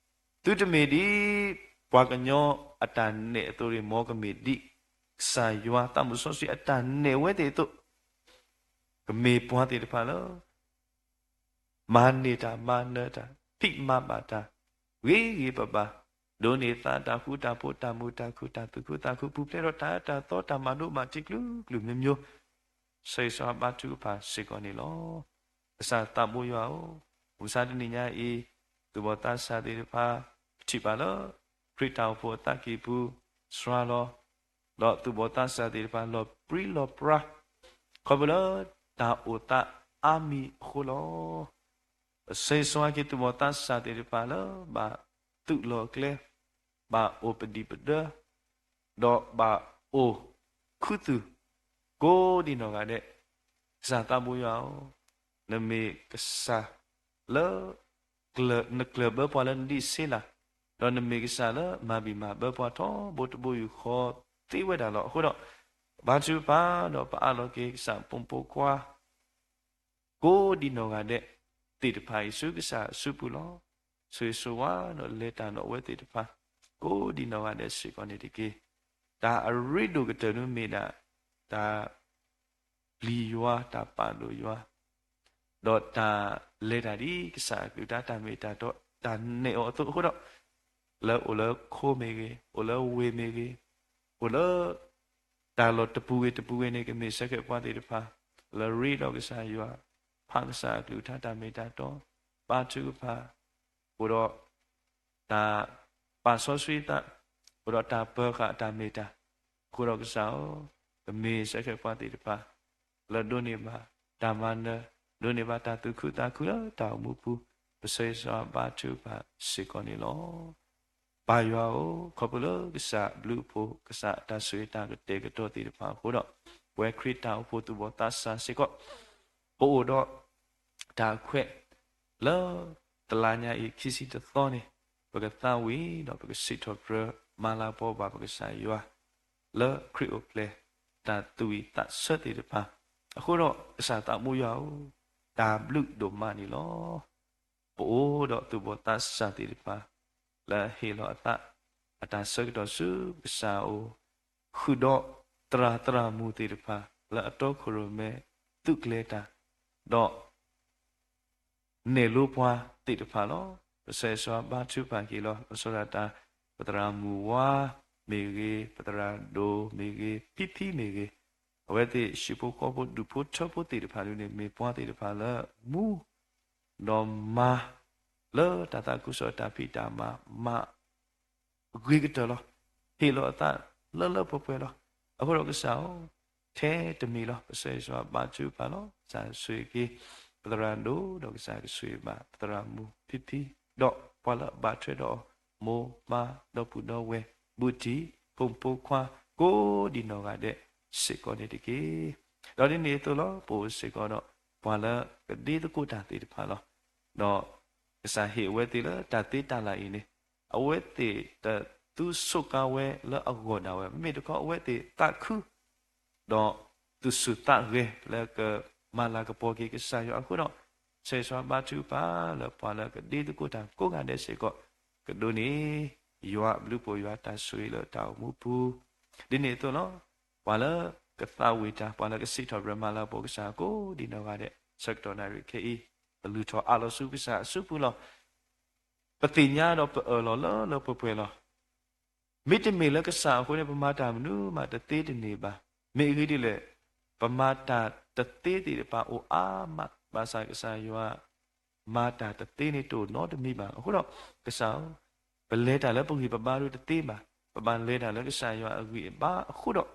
သုတမ့ၢ်ဒ် ပှၤကညီအတၢ်နဲၣ်အသိးန့ၣ် မ်ကမ့ၢ်ဒ် ကစၢ်ယွၤသးမုၣ်စီဆှံအတၢ်နဲၣ်ဝဲသ့ၣ်အသိး, ကမ့ၢ်ပှၤသ့ၣ်တဖၣ်လၢ မၤန့ၢ်တၢ်မၤနၢၤတၢ် ဖံးမၤဘၣ်တၢ် ဂ့ၤဂ့ၤဘၣ်ဘၣ်, ဒိးန့ၢ်သးတၢ်ဃူတၢ်ဖိးတၢ်မုာ်တၢ်ခုၣ်တၢ်သူၣ်ခုသးခု ပူၤဖျဲးဒီးတၢ်အၢတၢ်သီတၢ်မၤဒိးမၤထံကျုကျုမ့ၢ်မ့ၢ်, ဆၢဂ့ၤဆၢဝါဘါထုကဖၣ်စ့ၢ်ကီးန့ၣ်လီၤ. ကစၢ်သးဘိယွၤဧၢ, မုၢ်မဆါတနံၤညါအံၤ, သူၣ်ဘီၣ်သးစၢ်သ့ၣ်တဖၣ် ပထံၣ်ဘၣ်လၢ ခရံာ်တၢ်အိၣ်ဖှိၣ်အသးကံၢ်ပူၤ စှၤလီၤ, ဒီးသူၣ်ဘီၣ်သးစၢ်သ့ၣ်တဖၣ်လီၤပြံလီၤပြါ, ခီဖျိလၢတၢ်အိၣ်သးအါမံၤအဃိလီၤ. ပဆၢဂ့ၤဆၢဝါက့ၤသူၣ်ဘီၣ်သးစၢ်သ့ၣ်တဖၣ်လၢ ဘၣ်သုးလီၢ်ကျဲ, ဘၣ်အိၣ်ပဒံးပဒၢ, ဒီးဘၣ်အိၣ်ခူသူၣ် ကိးဒံးနီၢ်ဂၤဒဲး, ကစၢ်သးဘိယွၤဧၢ, နမ့ၢ်ကစၢ်လၢ နကျၢၢ်ဘၢပှၤလၢနဒံးဆှံလၤ, ဒီးနမ့ၢ်ကစၢ်လၢမၤဘံၣ်မၤဘၢပှၤထီဘိတဘိယူၢ်ဃီသ့ဝဲဒၣ်လီၤ. အဃိဒီး ပဘါထုကဖၣ်ဒီးပအးလီၤက့ၤ ကစၢ်ပိာ်မုၣ်ဖိခွါ ကိးဒံနီၢ်ဂၤဒဲးသ့ၣ်တဖၣ်အံၤ ဆူကစၢ်အစုပူၤလီၤ. ဆိၣ်ဂ့ၤဆိၣ်ဝါဒီးလဲၤတၢ်ဒီးအဝဲသ့ၣ်တဖၣ် ကိးဒံနီၢ်ဂၤဒဲးစ့ၢ်ကီးန့ၣ်တက့ၢ်. တၢ်အရ့ဒိၣ်ကတၢၢ်န့ၣ်မ့ၢ်ဒၣ် တၢ် ပျံၤယွၤ, တၢ်ပာ်ဒိၣ်ယွၤ, ဒီးတၢ်လဲၤတၢ်ဒ်ကစၢ်အကလုၢ်ကထါ တၢ်မ့ၢ်တၢ်တီ, တၢ်နဲၣ်အီၤအသိးအဃိဒီး, လၢအိၣ်လၢခိမ့ၢ်ဂ့ၤ, အိၣ်လၢဝ့ၢ်မ့ၢ်ဂ့ၤ, အိၣ်လၢ တၢ်လီၢ်တပူၤဂ့ၤတပူၤဂ့ၤန့ၣ် ကမ့ၢ်ဆၢခဲပှၤသ့ၣ်တဖၣ် လၢရ့ဒီးကစၢ်ယွၤ, ဖးကစၢ်အကလုၢ်ကထါ တၢ်မ့ၢ်တၢ်တီ, ဘါထုကဖၣ်, အိၣ်ဒီး တၢ်ပာ်စီဆှံသး, အိၣ်ဒီးတၢ်ပၢၤဃာ်တၢ်မ့ၢ်တၢ်, အဃိဒီးကစၢ်ဧၢ, ကမ့ၢ်ဆၢခဲပှၤသ့ၣ်တဖၣ် လၢဒိးန့ၢ်ဘၣ်တၢ်မၤနၢၤ, ဒိးန့ၢ်ဘၣ်တၢ်သူၣ်ခုသးခုလၢတၢ်အိၣ်မူပူၤ, ပဆၢဂ့ၤဆၢဝါဘါထုကဖၣ်စ့ၢ်ကီးန့ၣ်လီၤ. ပၢ်ယွၤဧၢ, ခီဖျိလၢကစၢ်အဘျုးအဖှိၣ် ကစၢ်အတၢ်ဆိၣ်ဂ့ၤတၢ်ကတဲာ်ကတီၤသ့ၣ်တဖၣ်အဃိဒီး, ပဝဲခရံာ်တၢ်အိၣ်ဖှိၣ်သူၣ်ဘီၣ်သးစၢ်စ့ၢ်ကီး ပအိၣ်ဒီး တၢ်ခွဲး လၢ တလါညါအံၤ ခံဆံတသီန့ၣ်, ပကသးဝံၣ်ဒီးပကစံးထီၣ်ပတြၢၤမၤလၤကပီၤဘၣ်ပကစၢ်ယွၤ လၢခရံာ်အိၣ်ဖျဲၣ် တၢ်သူၣ်ဝံၣ်သးဆၢသ့ၣ်တဖၣ်, အဃိဒီးကစၢ်သးမူယွၤဧၢ, တၢ်ဘျုးဒိၣ်မးန့ၣ်လီၤ. ပအိၣ်ဒီးသူၣ်ဘီၣ်သးစၢ်သ့ၣ်တဖၣ် လၢဟ့ၣ်လီၤအသး အတၢ်ဆၢကတီၢ်ဆူကစၢ်အအိၣ်, ဃုာ်ဒီးသရၣ်သရၣ်မုၣ်သ့ၣ်တဖၣ် လၢအတီခိၣ်ရိၣ်မဲ သုးကျဲၤတၢ်, ဒီး နဲၣ်လိပှၤသ့ၣ်တဖၣ်လီၤ. ပဆၢဂ့ၤဆၢဝါဘါထုကဖၣ်က့ၤလီၤ. လီၤဆီဒၣ်တၢ် ပသရၣ်မုၣ်ဝါမ့ၢ်ဂ့ၤ, ပသရၣ်ဒိၣ်မ့ၢ်ဂ့ၤ, ဖံဖံမ့ၢ်ဂ့ၤ, အဝဲသ့ၣ်ဟံၣ်ဖိဃီဖိ ဒူၣ်ဖိထၢဖိသ့ၣ်တဖၣ်ဒ်န့ၣ် မ့ၢ်ပှၤသ့ၣ်တဖၣ်လၢမူ ဒီးမၤ လၢတၢ်သးခုကစီၣ်တၢ်ဖံးတၢ်မၤ မၤ ဂ့ၤကတၢၢ်လီၤ. ဟ့ၣ်လီၤအသးလၢလၢပှဲၤပှဲၤလီၤ. အဃိဒီးကစၢ်ဧၢ, ထဲတမံၤလီၤ ပဆၢဂ့ၤဆၢဝါဘါထုကဖၣ်လီၤ. ကစၢ်ဆိၣ်ဂ့ၤက့ၤ ပသရၣ်ဒိၣ် ဒီးကစၢ်ကဆိၣ်ဂ့ၤဘၣ် ပသရၣ်မုၣ်ဖံဖံ ဒီးပှၤလၢအဘၣ်ထွဲဒီးအီၤ မိၢ်ပၢ်ဒီပုၢ်ဒီဝဲၢ် ဘူးတံၢ် ဖိမုၣ်ဖိခွါ ကိးဒံနီၢ်ဂၤဒဲးစ့ၢ်ကီးန့ၣ်တက့ၢ်. ဒီးဒ်န့ၣ်အသိးလီၤ ပအိၣ်စ့ၢ်ကီးဒီး ပှၤလၢကဒ့သကိးတၢ်သ့ၣ်တဖၣ်လီၤ. ဒီးကစၢ်ဟ့ၣ်အဝဲသ့ၣ်လၢတၢ်သ့တၢ်လၢ်အံၤန့ၣ် အဝဲသ့ၣ်တသူဆိးကါဝဲလၢအဂီၢ်ဒၣ်ဝဲ မ့မ့ၢ်တခီအဝဲသ့ၣ်သးခု ဒီးသူၣ်ဆူၣ်သးဂဲၤလၢကမၤလၤကပီၤက့ၤကစၢ်ယွၤအဃိဒီး ဆၢဂ့ၤဆၢဝါဘါထုကဖၣ်လၢပှၤလၢကဒ့သကိးတၢ်ကိးဂၤဒဲးစ့ၢ်ကီး ကဒိးန့ၢ် ယွၤအဘျုးအဖှိၣ်ယွၤတၢ်ဆိၣ်ဂ့ၤလၢတၢ်အိၣ်မူပူၤ ဒ်န့ၣ်အသိးလီၤ. ပှၤလၢကသးဝံၣ်တၢ် ပှၤလၢကစံးထီၣ်ပတြၢၤမၤလၤကပီၤကစၢ်ကိးဒံနီၢ်ဂၤဒဲး ဆၢကတီၢ်နၣ်ရံၣ်ခဲအံၤ ပလုၢ်ထီၣ်အးလီၤဆူကစၢ်အစုပူၤလီၤ. ပသ့ၣ်ညါဒီးပအၢၣ်လီၤလၢလၢပှဲၤပှဲၤလီၤ. မ့တမ့ၢ်လၢကစၢ်အဃိန့ၣ် ပမၤတၢ်မနုၤမးတသ့တန့ၢ်ဘၣ်. မ့ၢ်အဂ့ၢ်ဒ်လဲၣ်, ပမၤတၢ်တသ့သ့ၣ်တဖၣ်အိၣ်အါမး ဘၣ်ဆၣ်ကစၢ်ယွၤ မၤတၢ်တသ့န့ၣ်တအိၣ်နီတမံၤဘၣ်. အဃိဒီး ကစၢ်ဧၢ, ပလဲၤတၢ်လၢပဂံၢ်ပဘါဒၣ်တသ့ဘၣ်. ပဘၣ်လဲၤတၢ်လၢကစၢ်ယွၤအဂံၢ်အဘါအဃိဒီး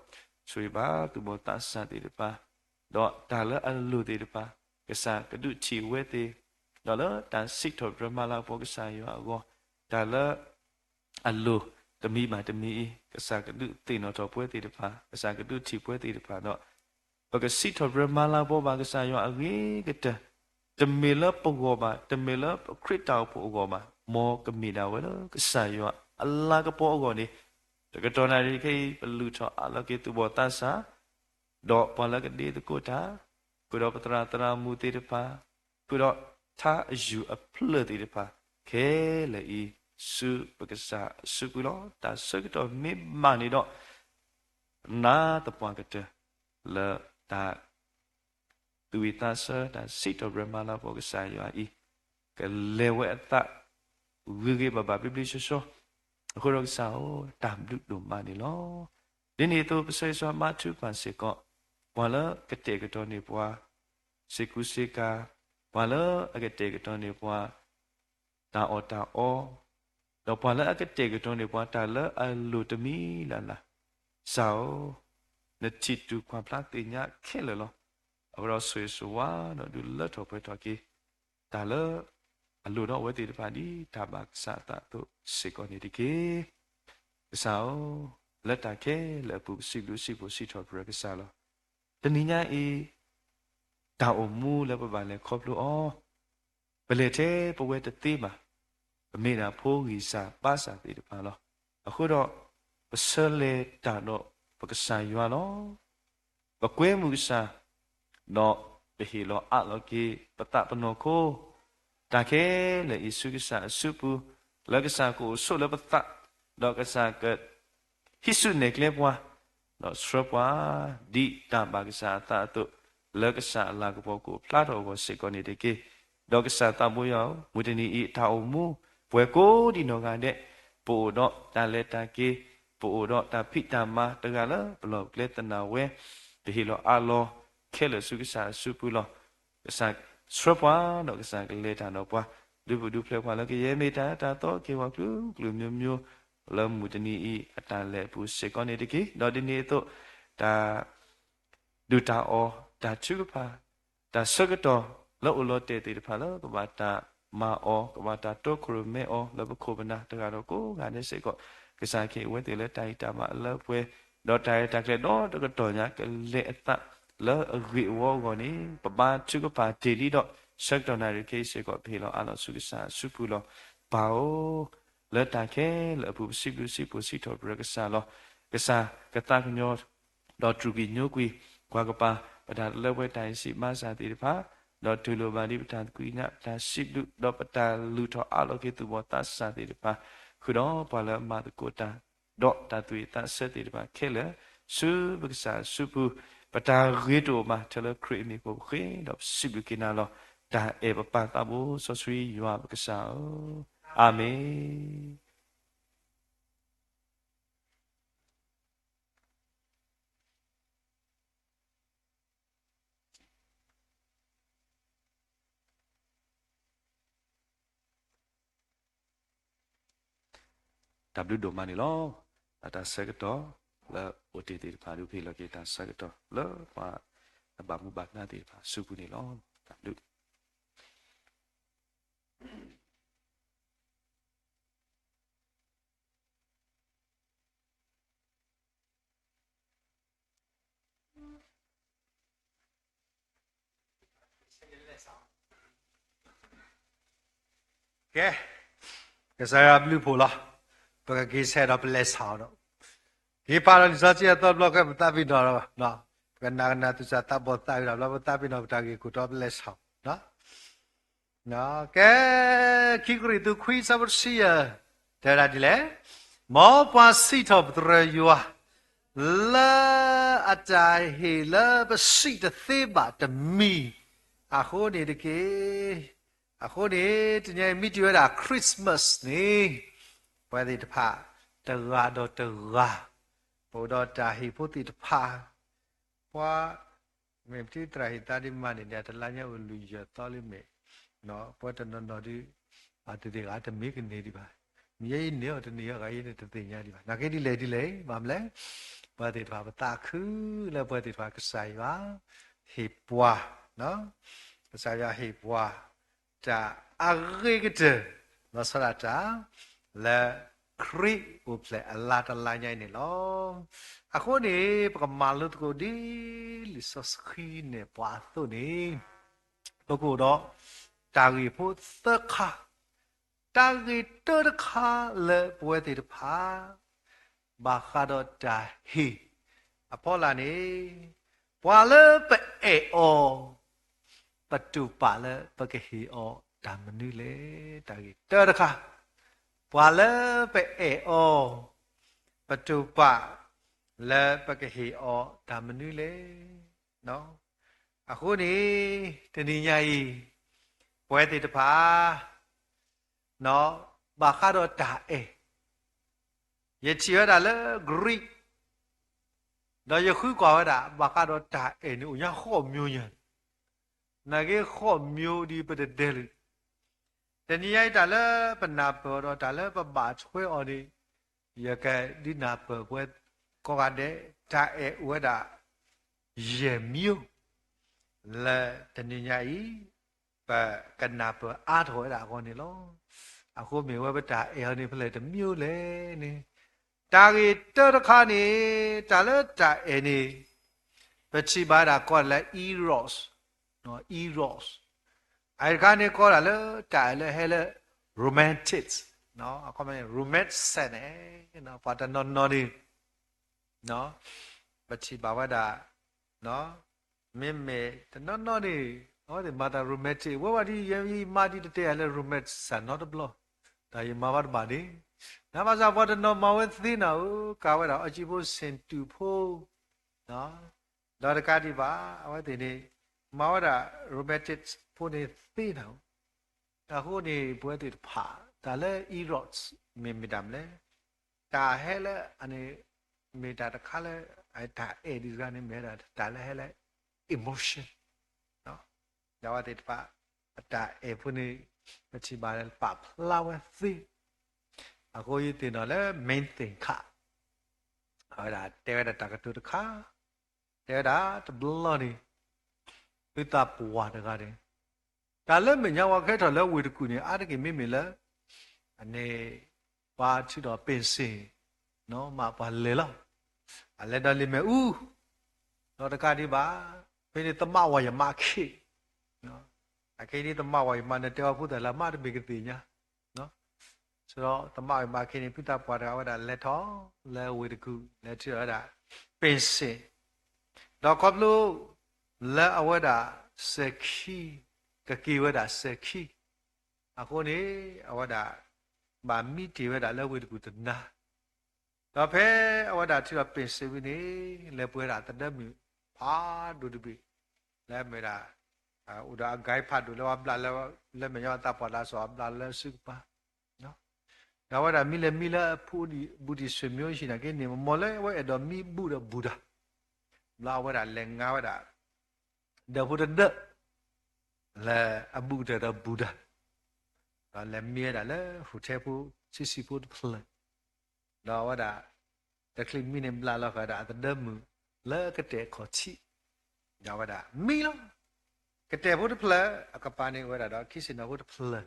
ဆိၣ်ဂ့ၤဘၣ်သူၣ်ဘီၣ်သးစၢ်သ့ၣ်တဖၣ် ဒီးတၢ်လၢအလိၤသ့ၣ်တဖၣ် ကစၢ်ကဒုးထံၣ်ဝဲသ့ၣ်, ဒီးလၢတၢ်စံးထီၣ်ပတြၢၤမၤလၤကပီၤကစၢ်ယွၤအဂီၢ်, တၢ်လၢအလိၤတမံၤဘၣ်တမံၤအံၤ ကစၢ်ကဒုးသ့ၣ်နီၣ်ထီၣ်ပဝဲသ့ၣ်တဖၣ်, ကစၢ်ကဒုးထံၣ်ပဝဲသ့ၣ်တဖၣ်ဒီး ပကစံးထီၣ်ပတြၢၤမၤလၤကပီၤဘၣ်ကစၢ်ယွၤအဂ့ၤကတၢၢ်, တမ့ၢ်လၢပဂီၢ်ဘၣ်, တမ့ၢ်လၢပခရံာ်တၢ်အိၣ်ဖှိၣ်အဂီၢ်ဘၣ်, မ်ကမ့ၢ်ဒၣ်ဝဲလၢကစၢ်ယွၤအလၤကပီၤအဂီၢ်န့ၣ်, တကတီၢ်နၣ်ရံၣ်ခဲအံၤ ပလုၢ်ထီၣ်အးလီၤက့ၤသူၣ်ဘီၣ်သးစၢ် ဒီးပှၤလၢကဒ့သကိးတၢ်, ဃုာ်ဒီးပသရၣ်သရၣ်မုၣ်သ့ၣ်တဖၣ်, ဃုာ်ဒီးထါအယူၢ်အဖျၢၣ်သ့ၣ်တဖၣ် ခဲလၢာ်အံၤ ဆူပကစၢ်အစုပူၤလီၤ. တၢ်ဆၢကတီၢ်မ့ၢ်ဘၣ်န့ၣ်ဒီး နးသပှၢ်ကတၢၢ် လၢတၢ် သူၣ်ဝံၣ်သးဆၢ တၢ်စံးထီၣ်ပတြၢၤမၤလၤကပီၤကစၢ်ယွၤအံၤ ကလဲၤဝဲအသး ဂ့ၤဂ့ၤဘၣ်ဘၣ် ဘျ့ဘျ့ဆှီဆှီ, အဃိဒီးကစၢ်ဧၢ, တၢ်ဘျုးဒိၣ်မးန့ၣ်လီၤ. ဒ်န့ၣ်အသိး ပဆၢဂ့ၤဆၢဝါဘါထုကဖၣ်စ့ၢ်ကီး ပှၤလၢကတဲာ်ကတီၤန့ၢ်ပှၤ စ့ၢ်ကူစ့ၢ်ကၤ, ပှၤလၢအကတဲာ်ကတီၤန့ၢ်ပှၤ တၢ်အီၣ်တၢ်အီ, ဒီးပှၤလၢအကတဲာ်ကတီၤန့ၢ်ပှၤတၢ်လၢအလိၤတမံၤလၢ်လၢ်, ကစၢ်ဧၢ, နထံၣ်တူၢ်ကွၢ်ဖျါသ့ၣ်ညါခဲလၢာ်လီၤ. အဃိဒီးဆိၣ်ဂ့ၤဆိၣ်ဝါဒီးဒုးလၢထီၣ်ပှဲၤထီၣ်က့ၤ တၢ်လၢအလိၤဒီးအဝဲသ့ၣ်တဖၣ်ဒ်တၢ်ဘၣ်ကစၢ်အသးအသိးစ့ၢ်ကီးန့ၣ်တက့ၢ်. ကစၢ်ဧၢ, လၢတၢ်ခဲလၢာ်အပူၤပစံးဘျုးစံးဖှိၣ်စံးထီၣ်ပတြၢၤကစၢ်လီၤ. တနံၤညါအံၤ တၢ်အိၣ်မူလၢပဘၣ်လဲၤခီဖျိအီၤ, ပလဲၤထဲပဝဲတသ့ဘၣ်, ပမ့ၢ်ဒၣ်ဖိဂံၢ်စၢ်ဘါစၢ်သ့ၣ်တဖၣ်လီၤ. အဃိဒီး ပဆၢလဲၤတၢ်ဒီးပကစၢ်ယွၤလီၤ. ပကွဲမုာ်ကစၢ်, ဒီး ပဟ့ၣ်လီၤအးလီၤက့ၤပသးပနီၢ်ခိ တၢ်ခဲလၢာ်အံၤဆူကစၢ်အစုပူၤ, လၢကစၢ်ကအိၣ်ဆိးလၢပသး, ဒီးကစၢ်က ဟံးစုနဲၣ်ကျဲပှၤ, ဒီးဆှၢပှၤ ဒ်တၢ်ဘၣ်ကစၢ်အသးအသိး, လၢကစၢ်အလၤကပီၤကအိၣ်ဖျါထီၣ်အဂီၢ်စ့ၢ်ကီးန့ၣ်တက့ၢ်. ဒီးကစၢ်သးဘိယွၤဧၢ, မုၢ်တနံၤအံၤအတၢ်အိၣ်မူ ပှဲၤကိးဒံးနီၢ်ဂၤဒဲး, ပအိၣ်ဒီးတၢ်လဲၤတၢ်က့ၤ, ပအိၣ်ဒီးတၢ်ဖံးတၢ်မၤတဂၤလၢပလီၢ်ပကျဲသနာ်ဝဲ, ပဟ့ၣ်လီၤအးလီၤခဲလၢာ်ဆူကစၢ်အစုပူၤလီၤ. ကစၢ်ဆှၢပှၤ ဒီးကစၢ်ကလဲၤတၢ်ဒီးပှၤ, ဒုးပဒုးဖျဲးပှၤလၢကယဲၢ်မ့ၢ်တၢ်အၢတၢ်သီက့ၤဝဲကျူကျူမျိုးမျိုး လၢမုၢ်တနံၤအံၤအတၢ်လဲၤအပူၤစ့ၢ်ကီးန့ၣ်တက့ၢ်. ဒီးဒ်န့ၣ်အသိး တၢ်ဒုၣ်တၢ်အီၣ် တၢ်ထုကဖၣ် တၢ်ဆၢကတီၢ်လၢအိၣ်လီၤတဲာ်သ့ၣ်တဖၣ်လၢကဘၣ်တၢ်မၤအီၤ ကဘၣ်တၢ်တီခိၣ်ရိၣ်မဲအီၤလၢပခိၣ်ပနၢ်တဂၤဒီးကိးဂၤဒဲးစ့ၢ်ကီး, ကစၢ်ခ့ၣ်အဝဲသ့ၣ်လၢတၢ်ဟ့ၣ်တၢ်မၤအလၢပှဲၤ, ဒီးတၢ်ရဲၣ်တၢ်ကျဲၤဒီတကတီၢ်ညါကလဲၤအသးလၢအဂ့ၢ်အဝီအဂီၢ်န့ၣ် ပဘါထုကဖၣ်တ့ၢ်လံဒီး ဆၢကတီၢ်နၣ်ရံၣ်ခဲအံၤစ့ၢ်ကီး ပဟ့ၣ်လီၤအးလီၤဆူကစၢ်အစုပူၤလီၤ. ပၢ်ဧၢ, လၢတၢ်ခဲလၢာ်အပူၤ ပစံးဘျုးစံးဖှိၣ်စံးထီၣ်ပတြၢၤကစၢ်လီၤ. ကစၢ်ကသးကညီၤ ဒီးတြူာ်ကွံာ်ညိကွံာ် ကွၢ်ကပၤ ပတၢ်လၢပှဲၤတၢ်အံၤစံးဘၣ်စၢ်သ့ၣ်တဖၣ်, ဒီးတူၢ်လိာ်ဘၣ်ဒ်ပတၢ်သကွံာ်ညါ ပတၢ်စံးဘျုး ဒီးပတၢ်လုၢ်ထီၣ်အးလီၤက့ၤသူၣ်ဘီၣ်သးစၢ်သ့ၣ်တဖၣ်, ဃုာ်ဒီးပှၤလၢအမၤသကိးတၢ် ဒီးတၢ်သူၣ်ဝံၣ်သးဆၢသ့ၣ်တဖၣ်ခဲလၢာ် ဆူပကစၢ်အစုပူၤ, ပတၢ်ဂ့ၤတအိၣ်ဘၣ် ထဲလၢခရံာ်အမံၤအဃိပဃ့ဒီးပစံးဘျုးက့ၤနၤလီၤ. တၢ်အဲၣ်ပပၢ်သးဘိစီဆှံယွၤပကစၢ်ဧၢ, အၤမ့ၣ်. တၢ်ဘျုးဒိၣ်မးန့ၣ်လီၤ. တၢ်ဆၢကတီၢ်လၢအိၣ်တ့ၢ်သ့ၣ်တဖၣ် ဒုးပဟ့ၣ်လီၤက့ၤတၢ်ဆၢကတီၢ်လၢပှၤအဘၣ်မူဘၣ်ဒါသ့ၣ်တဖၣ်အစုပူၤန့ၣ်လီၤ. တၢ်ဘျုး ကဲ, ကစၢ်ယွၤဘျုးဖှိၣ်လီၤ. ပကက့ၤဆဲးဒီးပလဲၤဆၣ်အီၤဒီး, က့ၤပာ်လီၤလံာ်စီဆှံအသီတဘျီ ကဲပသးပ့ၤနီၣ်ဒီး, ပကနၣ်ကနၣ်သူၣ်စၢ်သးဘီၣ်သးဝံၣ်ဒီး ပသးပ့ၤနီၣ်ပတၢ်ဂ့ၢ်ခိၣ်တီ ပလဲၤဆၣ်အီၤ ကဲ, ခံကရံၣ်သူးခွံ ဆၢဖိတဆံယဲၢ် တဲဝဲဒၣ်ဒ်လဲၣ်, မ်ပှၤစံးထီၣ်ပတြၢၤယွၤ လၢအတၢ်ဟ့ၣ်လၢပစံးတသ့ဘၣ်တမံၤ, အဃိန့ၣ်တက့ၢ်. အဃိန့ၣ် တနံၤအံၤမ့ၢ်တုၤဝဲဒၣ် Christmas န့ၣ်, ပဝဲသ့ၣ်တဖၣ် တဂၤဒီးတဂၤ ပအိၣ်ဒီးတၢ်ဟ့ၣ်ဖိသ့ၣ်တဖၣ် ပှၤ မ့ၢ်ပတံၤသရၣ်ဟ့ၣ်သါဒ်မးန့ၣ် တလါညါအိၣ်လွံၢ်ယဲၢ်သီလံမ့ၢ်, ပှၤတနီၤနီၤဒုး အတသ့ၣ်ဂၤတမ့ၢ်ကန့ၢ်ဒံးဘၣ်. မ့ၢ်ယဲအံၤန့ၢ်အီၤတန့ၢ်အီၤဂၤအံၤန့ၣ် တသ့ၣ်ညါဒံးဘၣ်. နာ်က့ဒ်လဲၣ်ဒ်လဲၣ် ဘၣ်မနုၤလဲၣ်, ပဝဲသ့ၣ်တဖၣ်ပသးခုလၢပဝဲသ့ၣ်တဖၣ်ကစၢ်ယွၤ ဟ့ၣ်ပှၤ ကစၢ်ယွၤဟ့ၣ်ပှၤ တၢ်အဂ့ၤကတၢၢ် လီၤဆီဒၣ်တၢ် လၢခရံာ်အိၣ်ဖျဲၣ်အလါတလါညါအံၤန့ၣ်လီၤ. အဃိန့ၣ် ပကမၤလိသကိးဒ်လံာ်စီဆှံန့ၣ်ပှၤအသိးန့ၣ်, ပကအိၣ်ဒီးတၢ်ဂ့ၢ်ဖိသၢခါ, တၢ်ဂ့ၢ်တၢတခါလၢပဝဲသ့ၣ်တဖၣ် ဘၣ်ဃးဒီးတၢ်ဟ့ၣ်အဖီလာ်န့ၣ်, ပှၤလၢပအဲၣ်အီၤ ပတူၢ်ပာ်လၢပကဟ့ၣ်အီၤတၢ်မနုၤလဲၣ်. တၢ်ဂ့ၢ်တၢတခါ, ပှၤလၢပအဲၣ်အီၤ ပတူၢ်ပာ်လၢပကဟ့ၣ်အီၤတၢ်မနုၤလဲၣ်. အဃိန့ၣ် တနံၤညါအံၤ ပဝဲသ့ၣ်တဖၣ် ဘၣ်ဃးဒီးတၢ်အဲၣ်, ယထံၣ်ဝဲဒၣ်လၢ Greek ဒီးယဃုကွၢ်ဝဲဒၣ် ဘၣ်ဃးဒီးတၢ်အဲၣ်န့ၣ် အိၣ်ညါဃိးမျိုးညါ, နာ်က့ဃိးမျိုးဒ်ပတဒဲလၢ တနံၤညါအံၤတၢ်လၢပနၢ်ပၢၢ်ဒီးတၢ်လၢပဘၣ်ထွဲအီၤန့ၣ်, ယကဒုးနၢ်ပၢၢ်ပှၤကိးဂၤဒဲး, တၢ်အဲၣ်အိၣ်ဝဲဒၣ် ယဲၢ်မျိုး, လၢတနံၤညါအံၤ ပကနၢ်ပၢၢ်အါထီၣ်ဝဲဒၣ်အဂီၢ်န့ၣ်လီၤ. အဃိမ့ၢ်ဝဲပတၢ်အဲၣ်အီၤန့ၣ် ဖဲလဲၣ်တမျိုးလဲၣ်န့ၣ်, တၢ်ဂ့ၢ်တၢတခါန့ၣ်, တၢ်လၢတၢ်အဲၣ်န့ၣ် ပထံၣ်ဘၣ်ဝဲဒၣ်ကိးလၢ eros, eros, အအံၤတခါန့ၣ်ကိးဒၣ်လၢတၢ်အဲၣ်လၢဟဲလၢ romantic, အခီပညီ romance န့ၣ်, ပှၤတနီၤနီၤန့ၣ် ပထံၣ်ဘၣ်ဝဲဒၣ် မ့မ့ၢ်တနီၤနီၤန့ၣ် အဝဲသ့ၣ်မၤတၢ် rheumatic ဝဲဝဲဒ်ယဲယမါဒ်တတဲယၤလၢ rheumatic စၢ်နီတဘျီ, တၢ်ယမၤဘၣ်တဘၣ်န့ၣ်, နဘၣ်ဆၣ်ပှၤတနီၤမၤဝဲသ့နၤဧၢ, ကၤဝဲဒၣ်အီၣ်ကံဖိ ဆ့ၣ်တူာ်ဖိ ဒီးတကးဒံးဘၣ် အဝဲသ့ၣ်န့ၣ် မၤဝဲဒၣ် rheumatic ဖိန့ၣ်သ့နၤဧၢ, အဃိန့ၣ် ပဝဲသ့ၣ်တဖၣ် တၢ်လၢ eros မ့ၢ်မ့ၢ်တၢ်မနုၤလဲၣ်, တၢ်ဟဲလၢအန့ၣ် မ့ၢ်တၢ်တခါလၢ တၢ်အဲၣ်ဒံးတဂၤန့ၣ် မ့ၢ်ဝဲဒၣ်တၢ်လၢဟဲလၢ emotion ဒီးအဝဲသ့ၣ်တဖၣ် အတၢ်အဲၣ်ဖိန့ၣ် ပထံၣ်ဘၣ်လၢပာ်ဖျါဝဲသ့, အဃိယသ့ၣ်နီၣ်လၢ main thing ခါ, အဝဲဒၣ်တဲဝဲဒၣ်တၢ်ကတိၤတခါ, တဲဝဲဒၣ်တဘျီန့ၣ် ဖုသးပှၢ်တဂၤန့ၣ် တၢ်လၢမဲာ်ညါပှၤကဟဲထီၣ်လၢဝ့ၢ်တကူၣ်န့ၣ် အါတက့ၢ်မ့မ့ၢ်လၢ အန့ၣ် ပှၤထုးထီၣ် ပ့ၣ်စ့ၣ် မးပှၤလဲၤလီၤ, အလဲၤဒီးလံာ်မဲာ်အူ, ဒီးတကးဒံးဘၣ် ဖဲန့ၣ်သမးဝၤယမးခ့, အခဲအံၤန့ၣ် သမးဝၤယမးန့ၣ် တဲအီၤဖိသၣ်လၢမးတမ့ၢ်ကသ့ၣ်ညါ ဆိဒီးသမးဝၤယမးခ့န့ၣ် ဖုသးပှၢ်တဂၤဝဲဒၣ်လဲၤထီၣ်လၢဝ့ၢ်တကူၣ် လဲၤထုးထီၣ်ဝဲဒၣ် ပ့ၣ်စ့ၣ်, ဒီးခီဖျိလၢအဝဲဒၣ်စဲၤခံ, ကက့ၤဝဲဒၣ်စဲၤခံ, အဃိန့ၣ် အဝဲဒၣ် ဘၣ်မံတ့ၢ်ဝဲဒၣ်လၢဝ့ၢ်တကူၣ်တနၤ, ဒီးဖဲအဝဲဒၣ်ထုးထီၣ် ပ့ၣ်စ့ၣ် ဝံၤန့ၣ် လဲၤပှ့ၤဝဲဒၣ်သဒၢမုၣ်ဖးဒိၣ်တဘ့ၣ်, လၢအမ့ၢ်ဒၣ် အိၣ်ဒီးအဂၤဖးဒိၣ်လၢပှၤဘျးလၢ လၢမဲာ်ညါသးပှၢ်တၢ်စီၤအဘျးလၢအစုကပၤ, ဒီးအဝဲဒၣ်မံလဲၤမံလၢအဖိအူဒံး ဘူးဒံးဆွေမျိုးဟံၣ် နာ်က့န့ၣ် မ်လၢအဝဲအဲၣ်ဒိးမံဘူးဒီးဘူးတၢ်, ဘျီအဝဲဒၣ်လဲၤငါဝဲဒၣ် ဒၢးဖိတဒၢး လၢအဘူးကတၢၢ်ဒီးဘူးတၢ်, ဒီးလဲၤမံဝဲဒၣ်လၢ hotel ဖိ ဆံးဆံးဖိတဖျၢၣ်, ဒီးအဝဲဒၣ် တချုးမံန့ၣ်ဘျးလီၤဃာ်ဝဲဒၣ်အသဒၢမုၣ်လၢကတဲာ်ခီၣ်ထံး, ဒီးအဝဲဒၣ်မံလီၤ. ကတဲာ်ဖိတဖျၢၣ် အကပၤန့ၣ်အိၣ်ဝဲဒၣ်ဒီး ခံဆ့ၣ်နီၤဖိတဖျၢၣ်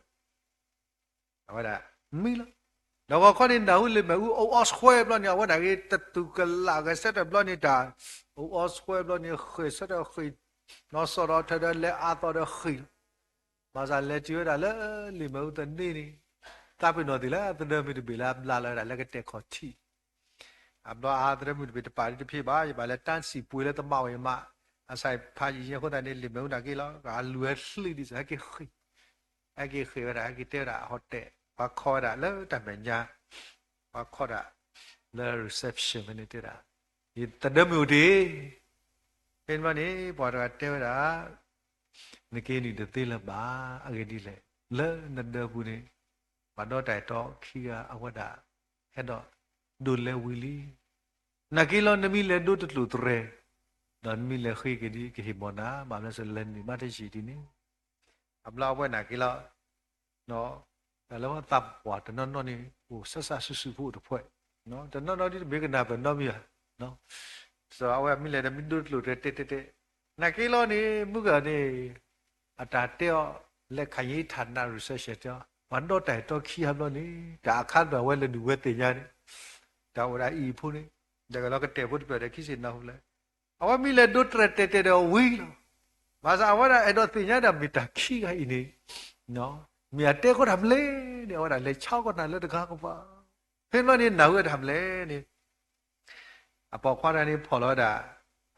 အဝဲဒၣ်မံလီၤ. ဒီးဂီၤခီန့ၣ် နၢ်ဟူလံာ်မဲာ်အူအိၣ်အီဆွဲဘျီန့ၣ် အဝဲဒၣ်ဂ့ၤတတူၢ်ကလာ်ဂဲၤဆၢထၢၣ်ဘျီန့ၣ် တၢ်အိၣ်အီဆွဲဘျီန့ၣ် ဃ့ၢ်ဆၢထၢၣ်ဃ့ၢ်, နီၢ်စီၣ်ဒီးထၢၣ်ဒီးလဲၤအါသီဒီးဃ့ၢ်လီၤ. ဘၣ်ဆၣ်လဲၤတုၤဝဲဒၣ်လၢလံာ်မဲာ်အူသန့န့ၣ် သးပ့ၤနီၣ်သ့ၣ်လၢအသဒၢမုၣ်တဘ့ၣ်လၢအဘျးလီၤဝဲဒၣ်လၢကတဲာ်ခီၣ်ထံး အဘျီအသဒၢမုၣ်တဘ့ၣ်တပာ်ဒ်တဖျ့ဘၣ် ယဘၣ်လဲၤတၢ်စံၣ်ပှ့ၤလၢသမးဝၤယမး, အစၢ်ဖးယံၤအဃိသတးန့ၣ် လံာ်မဲာ်အူနာ်က့လီၤ အလူၤဝဲချံဒ်သိး ဟဲက့ၤဃ့ၢ်, ဟဲက့ၤဃ့ၢ်ဝဲဒၣ် ဟဲက့ၤတဲဝဲဒၣ် hotel ပှၤခီဝဲဒၣ်လၢတၢ်မဲာ်ညါ, ပှၤခီဒၣ် လၢ reception ဖဲန့ၣ်တဲဒၣ် ယသဒၢမုၣ်အိၣ်တ့ၢ်, ဖဲန့ၣ်ဘျီန့ၣ် ပှၤတဂၤတဲဝဲဒၣ် နက့ၤနုာ်တသ့လၢၤဘၣ်, အဂ့ၢ်ဒ်လဲၣ်, လၢနဒၢးပူၤန့ၣ် ပှၤဒီတၢ်အဲၣ်တီခံဂၤအဝဲဒၣ် ဟဲဒီးဒိးလဲၤဝံၤလံ. နာ်က့လီၤ နမ့ၢ်လဲၤဒိတကျိာ်တရဲၤ, ဒီးနမ့ၢ်လဲၤဃ့က့ၤဒ်ကဟ့ၣ်မီၢ်နၤ, ဘၣ်မနုၤလဲၣ် လဲၤနုာ်မးတယံာ်ဒ်န့ၣ် အဘျီအဝဲနာ်က့လီၤ တၢ်လၢပှၤသးပှၢ်တနီၤနီၤန့ၣ် အိၣ်စၢစၢဆူၣ်ဆူၣ်ဖိအိၣ်တဖှဲး, တနီၤနီၤဒ်တမ့ၢ်ကနၢ်ပၢၢ်နီတမံၤဘၣ်, စီၤအဝဲမ့ၢ်လဲၤဒီးမ့ၢ်ဒိတကျိာ်တရဲၤတဲတဲတဲ, နာ်က့လီၤန့ၣ် မုၢ်ဂၤန့ၣ် အတၢ်တဲအီၤ လၢခါယံၤထးနး research တဲအီၤ ပှၤဒီတၢ်အဲၣ်တီခံဂၤဘျီန့ၣ် တၢ်အခါတဖၣ်ဝဲလဲၤနုာ်ဝဲသ့ၣ်ညါန့ၣ် တၢ်အိၣ်ဒၣ်အံၤဖိန့ၣ် ဒ်ကလီကတဲာ်ဖိတဖျၢၣ်ဒီးခံဆ့ၣ်နီၤဖိလဲၣ် အဝဲမ့ၢ်လဲၤဒိတရဲၤတဲတဲဒီးဝံၤလီၤ. ဘၣ်ဆၣ်အဝဲဒၣ်အဲၣ်ဒိးသ့ၣ်ညါဒၣ်မ့ၢ်တၢ်ခံဂၤအံၤန့ၣ် မ့ၢ်အတဲဃီတၢ်မနုၤလဲၣ်န့ၣ် အဝဲဒၣ်လဲၤဆါကီးနၤလၢတဂၤကပၤ, ဖဲန့ၣ်ဘျီန့ၣ် နၢ်ဟူဝဲတၢ်မနုၤလဲၣ်န့ၣ် အပိာ်ခွါတဂၤန့ၣ် ဖီၣ်လီၤဝဲဒၣ်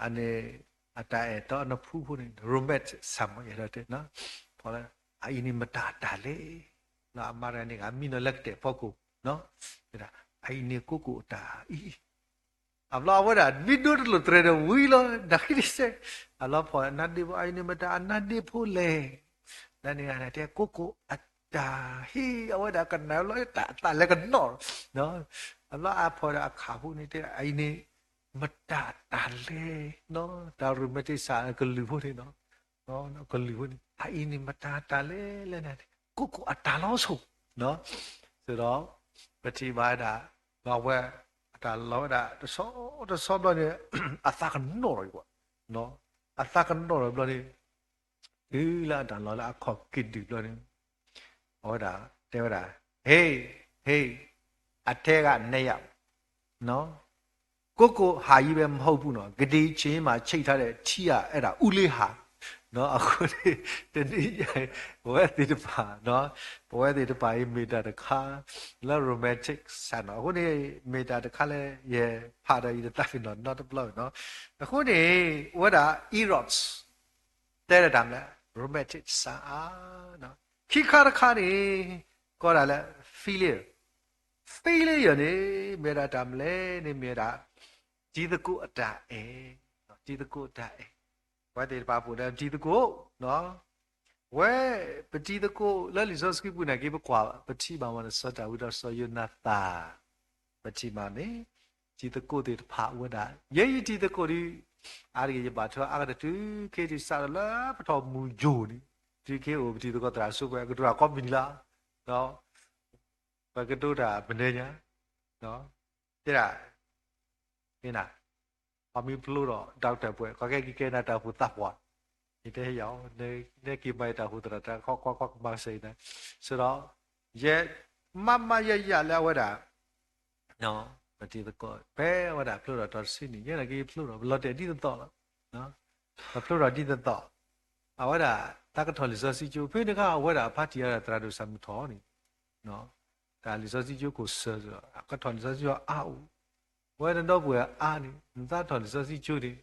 အန့ၣ် အတၢ်အဲၣ်တီအနဖူဖိန့ၣ် romantic စၢ်မီၢ်ယဲၢ်ဒီးတဲ ဖီၣ်လီၤ အအံၤန့ၣ်မတၤအတၢ်လဲၣ်, အမါတဂၤန့ၣ် မံနီၤလၢကတဲာ်ဖီခိၣ် အအံၤန့ၣ်ကိးကိးအတၢ်အံၤ အဘျီအဝဲဒၣ် မ့ၢ်ဒိတလိာ်တရဲၤဒီးဝံၤလီၤ နၢ်ဟူဒ်စဲး, အလီၤဖီၣ်အနါဒ့ဖိ အအံၤန့ၣ်မတၤအနါဒ့ဖိလဲၣ်, နန့ၣ်ဂၤန့ၣ်တဲကိးကိးအတၢ်ဟ့ၣ် အဝဲဒၣ်ကနၣ်လီၤ တၢ်အသးလဲၤကနီၣ်, အဘျီအဖီၣ်ဒီးအခးဖိန့ၣ်တဲ အအံၤန့ၣ် မတၤအတၢ်လဲၣ်, တၢ် romantic စၢ်ကလုၢ်ဖိန့ၣ် ကလုၢ်ဖိန့ၣ် အအံၤန့ၣ်မတၤအတၢ်လဲၣ်လဲၣ်န့ၣ် ကိးကိးအတၢ်လီၤဆိ ဒီး ပထံၣ်ဘၣ်ဝဲဒၣ် ဘၣ်ဝဲ အတၢ်လီၤဝဲဒၣ် တဆီတဆီဘျီန့ၣ် အသးကနီၣ်လီၤအံၤကွၢ်, အသးကနီၣ်လီၤဘျီန့ၣ် တုၤလၢအတၢ်လီၤလၢအခီၣ်က့ၤဒုၣ်ဘျီန့ၣ် အဝဲဒၣ်တဲဝဲဒၣ် ဟ့ ဟ့ အထဲကနဲယၤ ကိုကိုဟာကြီးပဲမဟုတ်ဘူးနော် ကဒီးချင်းမှာချိတ်ထားတဲ့ထီးကအဲ့ဒါဦးလေးဟာ အဃိန့ၣ် တနံၤညါအံၤ ပဝဲသ့ၣ်တဖၣ်, ပဝဲသ့ၣ်တဖၣ်အံၤ မ့ၢ်တၢ်တခါလၢ romantic side နီၤ. အဃိန့ၣ် မ့ၢ်တၢ်တခါလၢ ယဖးဒီးယတသးပ့ၤနီၣ်နီတဘျီနီၤ. အဃိန့ၣ် အဝဲဒၣ် eros တဲဒၣ်တၢ်မနုၤလဲၣ်, romantic side ဧါ. ခံခါတခါန့ၣ် ကိးဒၣ်လၢ philia, philia န့ၣ် မ့ၢ်ဝဲဒၣ်တၢ်မနုၤလဲၣ်န့ၣ် မ့ၢ်ဝဲဒၣ် တံၤသကိးအတၢ်အဲၣ်, တံၤသကိးအတၢ်အဲၣ်. ပဝဲသ့ၣ်တဖၣ်ပအိၣ်ဒီးတံၤသကိး ဝဲ ပတံၤသကိးလၢလံာ်စီဆှံပူၤန့ၣ်က့ ပကွၢ် ပထံၣ်ဘၣ်မးန့ၣ် စီၤဒၤဝံးဒီးစီၤယိၤနၤသၣ်, ပထံၣ်ဘၣ်န့ၣ် တံၤသကိးသ့ၣ်တဖၣ်အိၣ်ဝဲဒၣ် ယဲယတံၤသကိးဒီး အါတက့ၢ်ယဘၣ်ထွဲအါကတၢၢ်တုၤခဲအံၤ စးထီၣ်လၢပထီၣ်မူယိၤန့ၣ် တုၤခဲအံၤအိၣ်ပတံၤသကိးသရၣ်စိပှဲၤ အကတြူၢ်ကိးမုၢ်နံၤလီၤ, ဒီး ပကတိၤတၢ်မနုၤညါ တဲဒၣ် န ပှၤမ့ၢ်ဖျိထီၣ် doctor ပှဲၤ ကီကဲက့ၤကဲနၤတၢ်အိၣ်ဖှိၣ်သးပှၢ်, ယတဲယၤ နက့ၤမၤယတၢ်အိၣ်ဖှိၣ်သရၣ်တၢ် ကွၢ်ကွၢ်ကွၢ်ကမၤစၢၤယၤ, ဆိဒီး ယဲ မးမးယဲယဲလၢအဝဲဒၣ် ပတံၤသကိး ဖဲအဝဲဒၣ်ဖျိထီၣ်တီၤတဆံန့ၣ် ယဲဒၣ်က့ၤဖျိထီၣ် ပလီၤတဲာ်ဒ်သိးသိးလီၤ, ပဖျိထီၣ်ဒ်သိးသိး, အဝဲဒၣ် တၢ်ကထီၣ်လံာ်စီဆှံကၠိ ဖဲန့ၣ်အခါ အဝဲဒၣ်အဖါတံၢ်အါဒၣ်သရၣ်ဒိၣ်စၢ်မုၢ်ထီၣ်န့ၣ် တၢ်လံာ်စီဆှံကၠိခိၣ်စၢၤ အကထီၣ်လံာ်စီဆှံကၠိအါအိၣ်, ဝဲနဒီပုၢ်ဝဲၢ်အါန့ၣ် နသးထီၣ်လံာ်စီဆှံကၠိန့ၣ်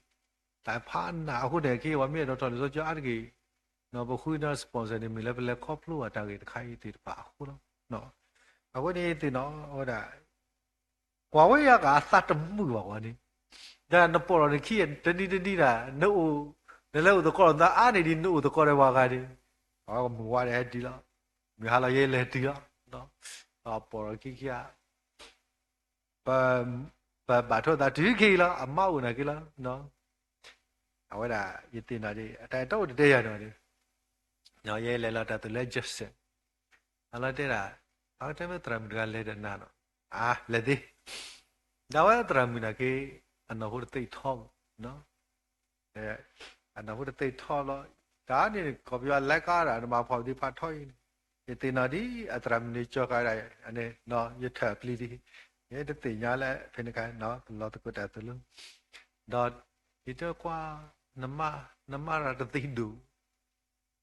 တၢ်ဖးနးအဃိန့ၣ် က့ၤပှၤမ့ၢ်အဲၣ်ဒိးထီၣ်လံာ်စီဆှံကၠိအါတက့ၢ်, ပဃုဒီး sponsor န့ၣ် မ့ၢ်လၢပလဲၤခီဖျိဘၣ်တၢ်ဂ့ၢ်တခါအံၤသ့ၣ်တဖၣ်အဃိလီၤ. အဃိန့ၣ်သ့ၣ်နီၣ် အဝဲဒၣ် ကွၢ်ဝဲယၤကသးတမုာ်ဘၣ်ဝဲန့ၣ်, ဒီးနပိာ်ထီၣ်နခံတနံၤတနံၤဒၣ် နအိၣ် နလဲၤအိၣ်သကိးလိာ်သးအါန့ၢ်ဒံး နအိၣ်သကိးဒီးပှၤဂၤန့ၣ်, အဝဲကမုာ်ဝါဒီးဟဲတုၤလီၤ, မုၢ်ဟါလီၤယဲလဲၤတုၤလီၤ, ပိာ်ထီၣ်ခံခံဂၤ ပ ပဘၣ်ထွဲသးတုၤခဲအံၤလီၤ, အမါအိၣ်နာ်က့လီၤ. အဝဲဒၣ် ယသ့ၣ်နီၣ်ဒံး အတၢ်အဲၣ်တီအိၣ်တတဲယၤန့ၣ်, ယဲလဲၤလီၤတၢ်သိၣ်လၢ Jackson, အလီၤတဲဒၣ် အကတၢၢ်မ့ၢ်သရၣ်မုၣ်တဂၤလဲၤဒီးနၤနီၤ, အါ လဲၤသ့, ဒီးအဝဲသရၣ်မုၣ်နာ်က့ အနီၢ်ဟူတသ့ထီဘၣ် အနီၢ်ဟူတသ့ထီလီၤ, တၢ်န့ၣ် ကီၢ်ပယီၤလဲၤကါဒၣ် နမၤဖီၣ်ဒံးဖးထီအံၤန့ၣ်, ယသ့ၣ်နီၣ်ဒံး အသရၣ်မုၣ်န့ၣ် ကၠီကါဒၣ် အန့ၣ် ယထၢၣ်ပျံၤဒံး, ယတသ့ၣ်ညါလၢဖဲန့ၣ်ခါ ပလီၤသကိးတၢ်သိၣ်လိ, ဒီးယတဲကွၢ် နမါ နမါရၤတသ့ဒိၣ်,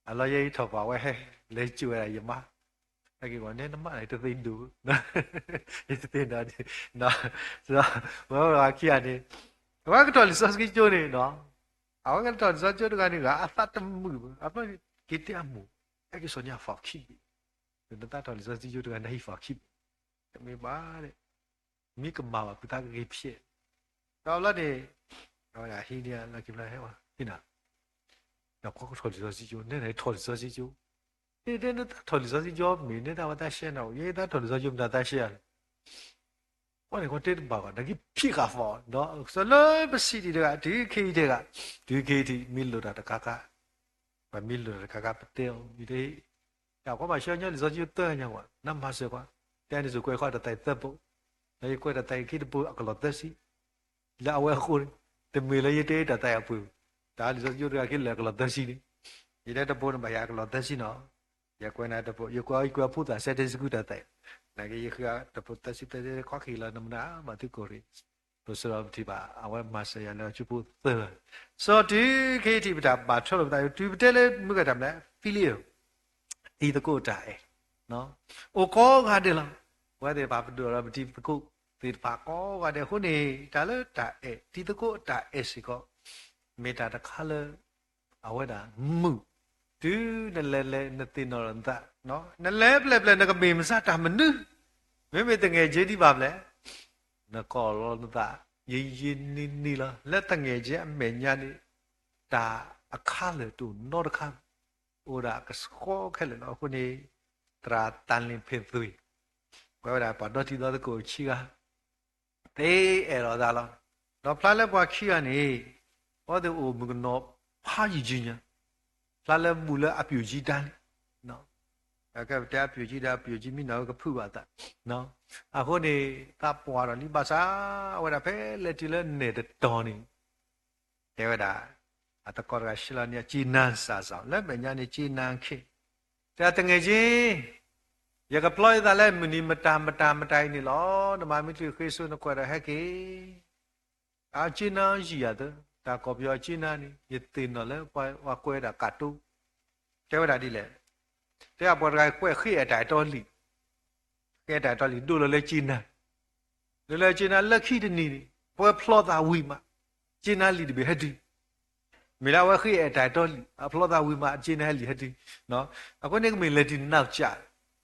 အလီၢ်ယဲယထီၣ်ပာ်ဝဲ လဲၤစံးဝဲဒၣ်ယမါ, ဟဲက့ၤကွၢ်န့ၣ် နမါရၤတသ့ဒိၣ်, ယတသ့ၣ်နီၣ်ဒံး, ဝဲဝဲခံဂၤန့ၣ် အဝဲကထီၣ်လံာ်စီဆှံကၠိန့ၣ်နီၤ, အဝဲကထီၣ်လံာ်စီဆှံကၠိတဂၤန့ၣ် ဂၤအသးတမုာ်ဘၣ်, အဖျီန့ၣ် က့ၤတဲအမိၢ် ဟဲက့ၤစိာ်န့ၢ်အဖီၣ်ခံဘ့ၣ်, နသးထီၣ်လံာ်စီဆှံကၠိတဂၤန့ၣ်ဟံးဖီၣ်ခံဘ့ၣ်, တမ့ၢ်ဘၣ်, မ့ၢ်ကမၣ်ဘၣ်ဖုးသးကဂ့ၤဖျဲး, ဒီးဘျီန့ၣ် အဝဲဒၣ်ဟံးန့ၢ်လီၤက့ၤဘျီဟဲဝဲ ဟ့ၣ်နၤ ဒီးကွၢ်ကထီၣ်လံာ်စီဆှံကၠိ နဲဒၣ်ထီၣ်လံာ်စီဆှံကၠိ, တဲတဲနသးထီၣ်လံာ်စီဆှံကၠိမ့ၢ် နဲဒၣ်ဝဲသးရှဲနၤအိၣ်, ယဲယသးထီၣ်လံာ်စီဆှံကၠိမ့ၢ်နသးရှဲဧါန့ၣ်, ကွၢ်န့ၣ်ကွၢ်တဲတဘၣ်ဘၣ် နကဖံးဃာ်ဖီၣ်, ဒီးလၢပစံးဒံးတဂၤ တုၤခဲအံၤတဂၤ, တုၤခဲအံၤထံး မ့ၢ်လိၣ်တၢ်တခါခါ, ပမ့ၢ်လိၣ်တၢ်တခါခါ ပတဲအီၤ ယတဲ တၢ်ကွၢ်ဘၣ်ဆှၢညီလံာ်စီဆှံကၠိသၢညါဝဲ နမၤစၢၤကွၢ်, တဲန့ၣ်စ့ၢ်ကွဲးဃီတၢ်သးအံၤသၢဘိ, ဒီးယကွဲးတၢ်သးအံၤခံတဘိအကလီၢ်သၢဆံ လၢအဝဲအဃိန့ၣ်, တမ့ၢ်လၢယတဲတၢ်သးအံၤအပှ့ၤ, တၢ်လံာ်စီဆှံကၠိတဂၤက့လၢာ်အကလီၢ်သၢဆံန့ၣ်, ယတဲတဘိန့ၣ်ဘၣ်ယၤအကလီၢ်သၢဆံနီၤ, ယကွဲးနၤတဘိ ယကွဲးအီၤ ယကွဲးအီၤဖိသၣ် Sunday school တၢ်သးအံၤ, နာ်က့ယဃုအီၤတဘိသၢဆံသၢဆံ ခီက့ၤလီၤနမနုၤဘၣ်သုကိၣ်ရ့ၣ်, ပဆိဒီးပထံၣ်ဘၣ် အဝဲမၤစၢၤယၤလၢအစုဖိသၢဂၤ, စီၤတုၤခဲအံၤထံးပတၢ်ဘၣ်ထွဲလိာ်ပသး တုၤပတဲလၢမုၢ်ဂၤတၢ်မနုၤလဲၣ် philia တံၤသကိးတၢ်အဲၣ် အိၣ်ကိးဂၤဒဲးလီၤ. ပဝဲသ့ၣ်တဖၣ်ပဒိၣ်ဒီးပတံၤသကိးသ့ၣ်တဖၣ်ကိးဂၤဒဲးအဃိန့ၣ် တၢ်လၢတၢ်အဲၣ် တံၤသကိးတၢ်အဲၣ်စ့ၢ်ကီး မ့ၢ်တၢ်တခါလၢ အဝဲဒၣ်မုာ် တုၤနလဲၤလဲၤနသ့ၣ်နီၣ်လီၤနသး, နလဲၤပျဲၢ်ပျဲၢ်နကမ့ၢ်မဆါတၢ်မနုၤ, မ့မ့ၢ်သငဲၣ်ကၠ့ဒံးဘၣ်ဖျဲၣ် နကိးလီၤနသး ယံာ်ယံာ်နံၤနံၤလီၤ. လၢသငဲၣ်ကၠ့အမဲာ်ညါန့ၣ် တၢ်အခါလၢာ်တအိၣ်နီတခါ, အိၣ်ဒၣ်ကဆှီခဲလၢာ်လီၤ. အဃိန့ၣ် သရၣ်တၢ်လ့ၣ်ဖ့ၣ်သွံၣ် ပဝဲဒၣ်ပှၤဒီတံၤသကိးခံဂၤ သ့အဲၣ်လီၤသးလီၤ. ဒီးဖျါလၢပှၤခံဂၤန့ၣ် အဝဲသ့ၣ်အိၣ်မုၣ်ကနီၤဖးယံာ်ယံာ်ညါ, ဖျါလၢဘူးလၢအပျိၢ်ကၠံတၢ်လံ ကဲပတဲအပျိၢ်ကၠံဒီး အပျိၢ်ကၠံမ့ၢ်နီၢ်ကဖုးဘၣ်သး, အဃိန့ၣ် သးပှၢ်ဒီးလံ ဘၣ်ဆၣ် အဝဲဒၣ်ဖဲလဲၤတုၤလၢနဲၣ်တတီၤန့ၣ် တဲဝဲဒၣ် အသကိးတဂၤဆှၢလီၤန့ၢ် ကၠ့နါစၢ်စၢ် လၢမဲာ်ညါန့ၣ် ကၠ့နါခ့, တဲ သငဲၣ်ကၠ့ ယကပျီယသးလၢမုၢ်နံၤမတၤမတၤမတၤအံၤန့ၣ်လီၤ. နမၤမ့ၢ်တချုးဃ့ဆိ နကွဲးဒီးဟဲက့ၤ အကၠ့နါယံာ်ယၤသၢ တၢ်ကီၢ်ပယီၤကၠ့နါန့ၣ် ယသ့ၣ်နီၣ်လၢပှၤကွဲးဝဲဒၣ်ကၣ်တိ, တဲဝဲဒၣ်ဒ်လဲၣ်, တဲပှၤတဂၤကွဲးဃ့အဲၣ်တၢ်အဲၣ်တီလံာ်, ဃ့အဲၣ်တၢ်အဲၣ်တီလံာ် ဒိၣ်လီၤလၢကၠ့နါ, ဒိၣ်လၢကၠ့နါလၢခံတနံၤန့ၣ် ပဝဲဖျီသးဝံၤမး ကၠ့နါလံာ်တဘ့ၣ်ဟဲတုၤ, မ့ၢ်လၢအဝဲဃ့အဲၣ်တၢ်အဲၣ်တီလံာ် အဖျီသးဝံၤမး ကၠ့နါဟဲလံာ်ဟဲတုၤ, အဃိန့ၣ်ကမ့ၢ်လဲၤတုၤနီၢ်ကၠး,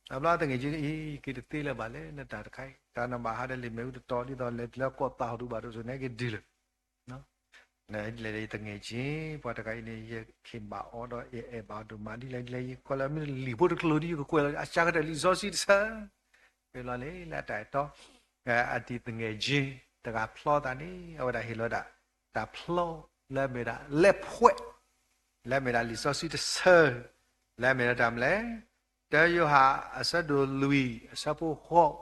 အဘျီတဂၤကၠ့အံၤ က့ၤတသ့လၢၤဘၣ်လဲၣ် နတၢ်တခါအံၤ တၢ်နဘၣ်ဟးဒီးလံာ်မ့ၣ်အူတတီၤ ဒ်သိးလဲၤတုၤလၢကီၢ်သးဟီၣ်ဒူဘၣ်ဒိၣ်စိန့ၣ် က့ၤဒုးလၢၤ လဲၤတဂၤကၠ့ ပှၤတဂၤအံၤန့ၣ် ယက့ၤဘၣ်အီၤဒီး ယအဲၣ်ဘၣ်အီၤဒိၣ်မး ဒ်လဲၣ်ဒ်လဲၣ် ယကွဲးလီၤမ့ၢ်လံာ်ဖိတကလိၤဒီး ယကကွဲးလီၤ အစှၤကတၢၢ်လံာ်စီဆှံတဆၢ, ကွဲးလီၤန့ၣ်လၢတၢ်အဲၣ်တီ, အတံၤတဂၤကၠ့ တဂၤဖျီသးန့ၣ် အဝဲဒၣ်ဟ့ၣ်လီၤဒၣ် တၢ်ဖျီလၢအမ့ၢ်ဒၣ်လဲၤဖှဲး, လၢအမ့ၢ်ဒၣ်လံာ်စီဆှံတဆၢ, လၢအမ့ၢ်ဒၣ်တၢ်မနုၤလဲၣ်, တၢယိၤဟၣ်အဆၢဒိၣ်လွံၢ်အဆၢဖိဃိး,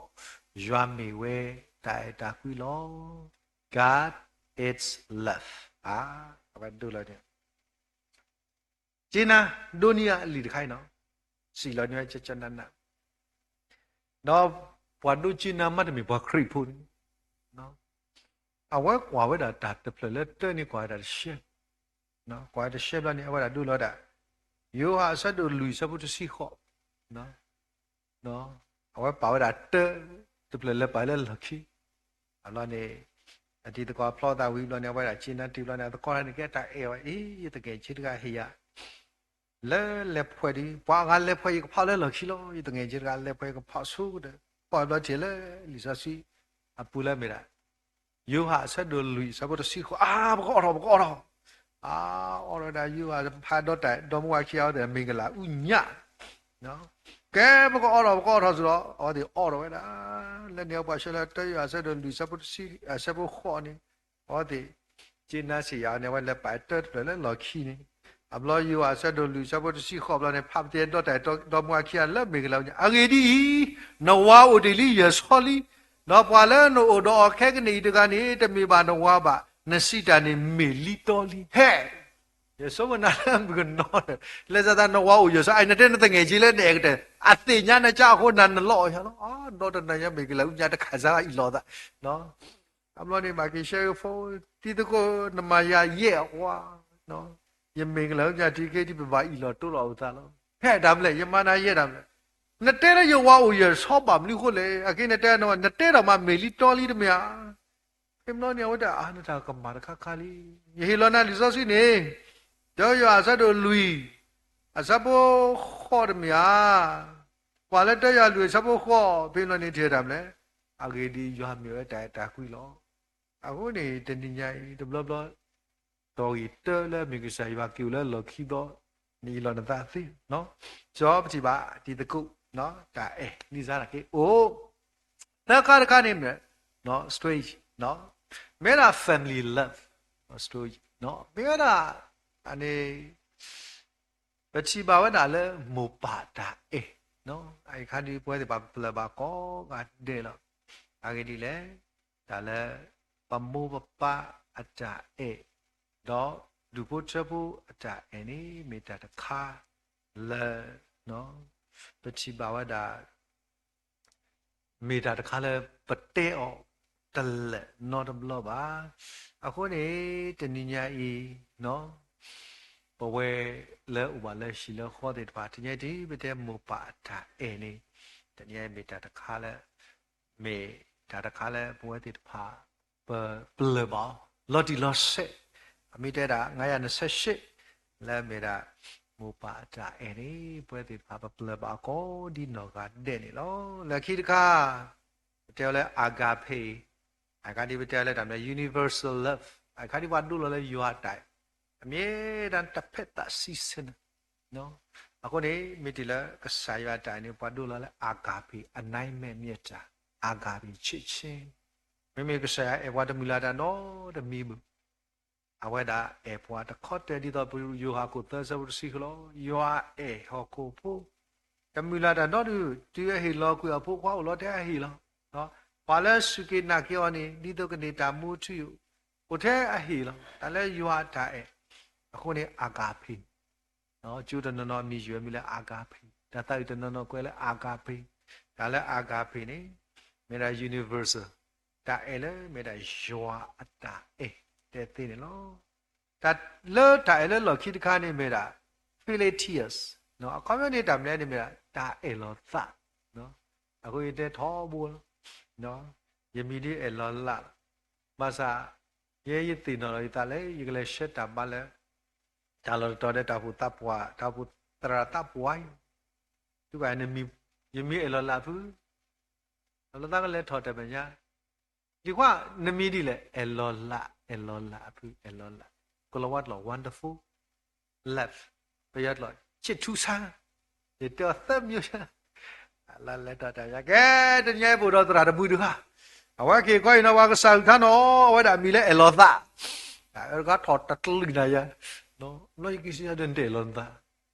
ယွၤမ့ၢ်ဝဲတၢ်အဲၣ်တၢ်ကွံလီၤ. God is love. အဝဲဒိၣ်လီၤန့ၣ် ကၠ့နါ ဒိးန့ၢ်အလံာ်တခါအံၤနီၤ, စံးလီၤန့ၢ်ဝဲကၠၢကၠၢနးနး, ဒီးပှၤဒိးကၠ့နါမ့တမ့ၢ်ပှၤခရံာ်ဖိန့ၣ်, အဝဲကွၢ်ဝဲဒၣ်တၢ်တဖျၢၣ်လၢတၢန့ၣ် ကွၢ်ဝဲဒၣ်တရှဲ, ကွၢ်ဝဲတရှဲဘျီန့ၣ် အဝဲဒၣ်ဒိလီၤဒၣ်, ယိၤဟၣ်အဆၢဒိၣ်လွံၢ်အဆၢဖိတဆံဃိး အဝဲပာ်ဝဲဒၣ်တၢ တဖျၢၣ်လၢပာ်လၢလီၢ်ခံ, အဘျီန့ၣ် အတံၤသကိးဖျီသးဝံၤဘျီန့ၣ် အဝဲဒၣ်ကၠ့နါတ့ၢ်ဘျီန့ၣ် အသကိးတဂၤန့ၣ် ကဲတၢ်အဲၣ်ဝဲအံၤ ယတဂၤကၠ့တဂၤဟ့ၣ်ယၤ လၢလဲၤဖှဲးဒီး ပှၤအဂၤလဲၤဖှဲးယကဖီလၢလီၢ်ခံလီၤ, ယတဂၤကၠ့တဂၤလဲၤဖှဲးယကဖီဆိကဒီး ပာ်ဘျီတ့ၢ်လၢလံာ်စီဆှံအပူၤလၢမ့ၢ်ဒၣ် ယိၤဟၣ်အဆၢဒိၣ်လွံၢ်အဆၢဖိတဆံဃိး, အါ ပကအီၣ်ထီၣ် ပကအီၣ်ထီၣ်, အါ အီၣ်ထီၣ်ဝဲဒၣ်ယိၤဟၣ်ဖးဒီတၢ် ဒီမါဝၤခံဂၤအဝဲသ့ၣ် မ့ၢ်ကလၤအူညၣ် ကဲ ပကအီၣ်ထီၣ် ပကအီၣ်ထီၣ်စ့ၢ်ကီး အဝဲသ့ၣ်အီၣ်ထီၣ်ဝဲဒၣ်, လၢန့ၣ်ပှၤဆှၢလၢတၢယိၤဟၣ်အဆၢဒိၣ်လွံၢ်အဆၢဖိတဆံ အဆၢဖိဃိးန့ၣ်, အဝဲသ့ၣ် ကၠ့နါစံးယၤန့ၣ် အဝဲလဲၤပာ်တၢတဖျၢၣ်လၢလီၢ်ခံန့ၣ်, အဘျီယိၤဟၣ်အဆၢဒိၣ်လွံၢ်အဆၢဖိတဆံဃိးဘျီန့ၣ် ဖးပသ့ဒီတၢ် ဒီမါဝၤခံဂၤလၢမ့ၢ်ကလၤအူညၣ်, အဂ့ၢ်ဒ်အံၤ, နဝၤအိၣ်တ့ၢ်လံယဲၢ်ဆီလံ, ဒီးပှၤလၢနအိၣ်ဒီးအီၤခဲကနံၣ်အံၤတဂၤန့ၣ် တမ့ၢ်ဘၣ်နဝၤဘၣ်, နစံးတၢ်န့ၣ်မ့ၢ်လံတီလံ, ဟဲ ယဆိကမိၣ်နၤလၢမုၢ်ကနီၤ, လၢစးသးနဝၤအိၣ်ယဲၢ်ဆီ အံၤနတဲနသငဲၣ်ကၠ့လၢနအဲၣ်ကတၢၢ် အသ့ၣ်ညါနကၠါအဃိ နၤနလီၤအီၣ်ယၤလီၤ, ဒီတနၤညါမ့ၢ်ကလၤအူညၣ်တခါစၢ်အံၤလီၤသး, အဘျီန့ၣ် ဘၣ်က့ၤဆှၢဖိ, တံၤသကိး နမၤယၤယဲၢ်အဝါ, ယမ့ၢ်ကလၤအူညၣ်တံၤက့ၤ ဒ်ပဘၣ်အံၤလီၤတိလီၤအသးလီၤ, ဟဲတၢ်မနုၤလဲၣ် ယမၤနၤယဲၢ်တၢ်မနုၤလဲၣ်, နတဲလၢယဝၤအိၣ်ယဲၢ်ဆီဘၣ်မနုၤအဃိလဲၣ်, အက့နတဲ နတဲဒီးမးမ့ၢ်လံတီလံတမ့ၢ်ဧါ ဖဲဘျီန့ၣ် အဝဲဒၣ်အါ နတၢ်ကမၣ်တခါခါလံ, ယဟ့ၣ်လီၤနၤလံာ်စီဆှံန့ၣ်, တၢယိၤဟၣ်အဆၢဒိၣ်လွံၢ်, အဆၢဖိဃိးတမ့ၢ်ဧါ, ပှၤလၢတၢယိၤဟၣ်လွံၢ်အဆၢဖိဃိး ဖဲဘျီန့ၣ် တဟဲတၢ်မနုၤလဲၣ်, အဂ့ၢ်ဒ်အံၤ ယွၤမ့ၢ်ဝဲတၢ်အဲၣ်တၢ်ကွံလီၤ. အဃိန့ၣ် တနံၤညါအံၤ တဘျီဘျီ တီၢ်ဂ့ၢ်တၢလၢမ့ၢ်ကစၢ်ယွၤက့ၤအိၣ်လၢလီၢ်ခံသီ နအံၤလီၤနသးသ့, စီၤပထံၣ်ဘၣ်တံၤသကိး တၢ်အဲၣ်လံစါတၢ်က့ၤအိၣ် သၢခါတခါန့ၣ်မ့ၢ် story မ့ၢ်ဝဲဒၣ် family love story မ့ၢ်ဝဲဒၣ် န့ၣ် ပထံၣ်ဘၣ်ဝဲဒၣ်လၢမိၢ်ပၢ်တၢ်အဲၣ်, အခါဒ်ပဝဲသ့ၣ်ပှၤပပျၢၢ်ဘၣ်ကိးဂၤဒဲးလီၤ. အဂ့ၢ်ဒ်လဲၣ်, တၢ်လၢ ပမိၢ်ပပၢ်အတၢ်အဲၣ်, ဒီးဒူၣ်ဖိထၢဖိအတၢ်အဲၣ်န့ၣ် မ့ၢ်တၢ်တခါလၢ ပထံၣ်ဘၣ်ဝဲဒၣ် မ့ၢ်တၢ်တခါလၢပတဲအီၤတလၢာ်နီတဘျီဘၣ်. အဃိန့ၣ် တနံၤညါအံၤ ပဝဲလၢအိၣ်ဘၣ်လၢဟံၣ်လၢဃီသ့ၣ်တဖၣ် တနံၤညါအံၤ ပတဲမိၢ်ပၢ်အတၢ်အဲၣ်န့ၣ် တနံၤညါအံၤမ့ၢ်တၢ်တခါလၢ မ့ၢ်တၢ်တခါလၢပဝဲသ့ၣ်တဖၣ် ပပျၢၢ်ဘၣ်အီၤ လီၤတံၢ်လီၤဆဲး, အမ့ၢ်တဲဒၣ် ငါးရာနှစ်ဆယ့်ရှစ် လၢမ့ၢ်ဒၣ် မိၢ်ပၢ်အတၢ်အဲၣ်န့ၣ် ပဝဲသ့ၣ်တဖၣ်ပပျၢၢ်ဘၣ်အီၤကိးဒ်နီၢ်ဂၤဒဲးန့ၣ်လီၤ. လၢခံတခါ ပတဲအီၤလၢ agape, အခါဒ်ပတဲအီၤလၢတၢ်မနုၤ universal love, အခါဒ်ပှၤဒိလီၤလၢယွၤအတၢ်အဲၣ် အမ့ၢ်ဒၣ်တၢ်ဖဲသးဆံဆဲန့ၣ် အဃိန့ၣ် မ့ၢ်တုၤလၢကစၢ်ယွၤအတၢ်အဲၣ်န့ၣ် ပှၤဒိလီၤလၢ agape, အနံမ့ၢ်မ့ၢ်တၢ် agape ချစ်ခြင်း, မ့မ့ၢ်ကစၢ်ယွၤအဲၣ်ပှၤတမုၢ်လၢ်တၢ်နီတမံၤဘၣ်. အဝဲဒၣ်အဲၣ်ပှၤတခီတၢၢ်ဒ်သိးပယိၤဟၣ်ခိၣ်သၢဆၢဖိတဆံဃိးလီၤ. ယွၤအဲၣ်ဟီၣ်ခိၣ်ဖိ တမုၢ်လၢ်တၢ်နီတမံၤ, တုၤအဟ့ၣ်လီၤကွံာ်အဖိခွါအိၣ်လီၤထဲအဟ့ၣ်လီၤ. ပှၤလၢစူၢ်က့ၤနာ်က့ၤအီၤန့ၣ် ဒ်သိးကန့ၢ်တၢ်မူထူယိာ် အိၣ်ထဲအဟ့ၣ်လီၤ. တၢ်လၢယွၤအတၢ်အဲၣ် အဃိန့ၣ် agape ကၠိတနီၤနီၤအမံၤယုာ်ဝဲမ့ၢ်လၢ agape, တၢ်သးအုးတနီၤနီၤကွဲးလၢ agape, တၢ်လၢ agape န့ၣ် မ့ၢ်ဒၣ် universal, တၢ်အဲၣ်လၢမ့ၢ်ဒၣ်ယွၤအတၢ်အဲၣ်တဲသ့န့ၣ်လီၤ. တၢ်လၢတၢ်အဲၣ်လၢလီၢ်ခံတခါန့ၣ်မ့ၢ်ဒၣ် phileo tears, အခီပညီန့ၣ် တၢ်မနုၤန့ၣ်မ့ၢ်ဒၣ် တၢ်အဲၣ်လီၤသး. အဃိယတဲထီဘိလီၤ, ယမံၤဒ်အဲၣ်လီၤလးလီၤ. ဘၣ်ဆၣ် ယဲယသ့ၣ်နီၣ်လီၤယသးလၢ ယကလဲၤဆှၢတၢ်ဘါလၢ တၢ်လီၢ်တတီၤဒီးတၢ်အိၣ်ဖှိၣ်သးပှၢ်, တၢ်အိၣ်ဖှိၣ်သရၣ်သးပှၢ်အံၤ, တုၤဘၣ် ယမံၤအဲၣ်လီၤလးအဖု, အလီၤသးကလဲၤထီၣ်တၢ်မဲာ်ညါ, ဒ်ခွါ နမံၤဒ်လဲၣ်, အဲၣ်လီၤလး, အဲၣ်လီၤလးအဖု, အဲၣ်လီၤလး, ကိၤလၤဝါတလီၢ် wonderful, love, ပယီၤတလီၢ် ချစ်ထူဆန်း, ယတဲအီၤသၢမံၤ, လၢလဲၤထီၣ်တၢ်မဲာ်ညါ ကဲ, တနံၤညါအံၤပအိၣ်ဒီးသရၣ်တဘုတဂၤ, အဝဲက့ၤကီအံၤနီၤ ပှၤကစၢ်အုၣ်ခါနီၤ အဝဲဒၣ်မံၤလၢအဲၣ်လီၤသး, အဝဲတခါထီၣ်တကလုာ်နၤယါ, ဘျီယက့ၤစံးယၤဒီး နတအဲၣ်လီၤနသး,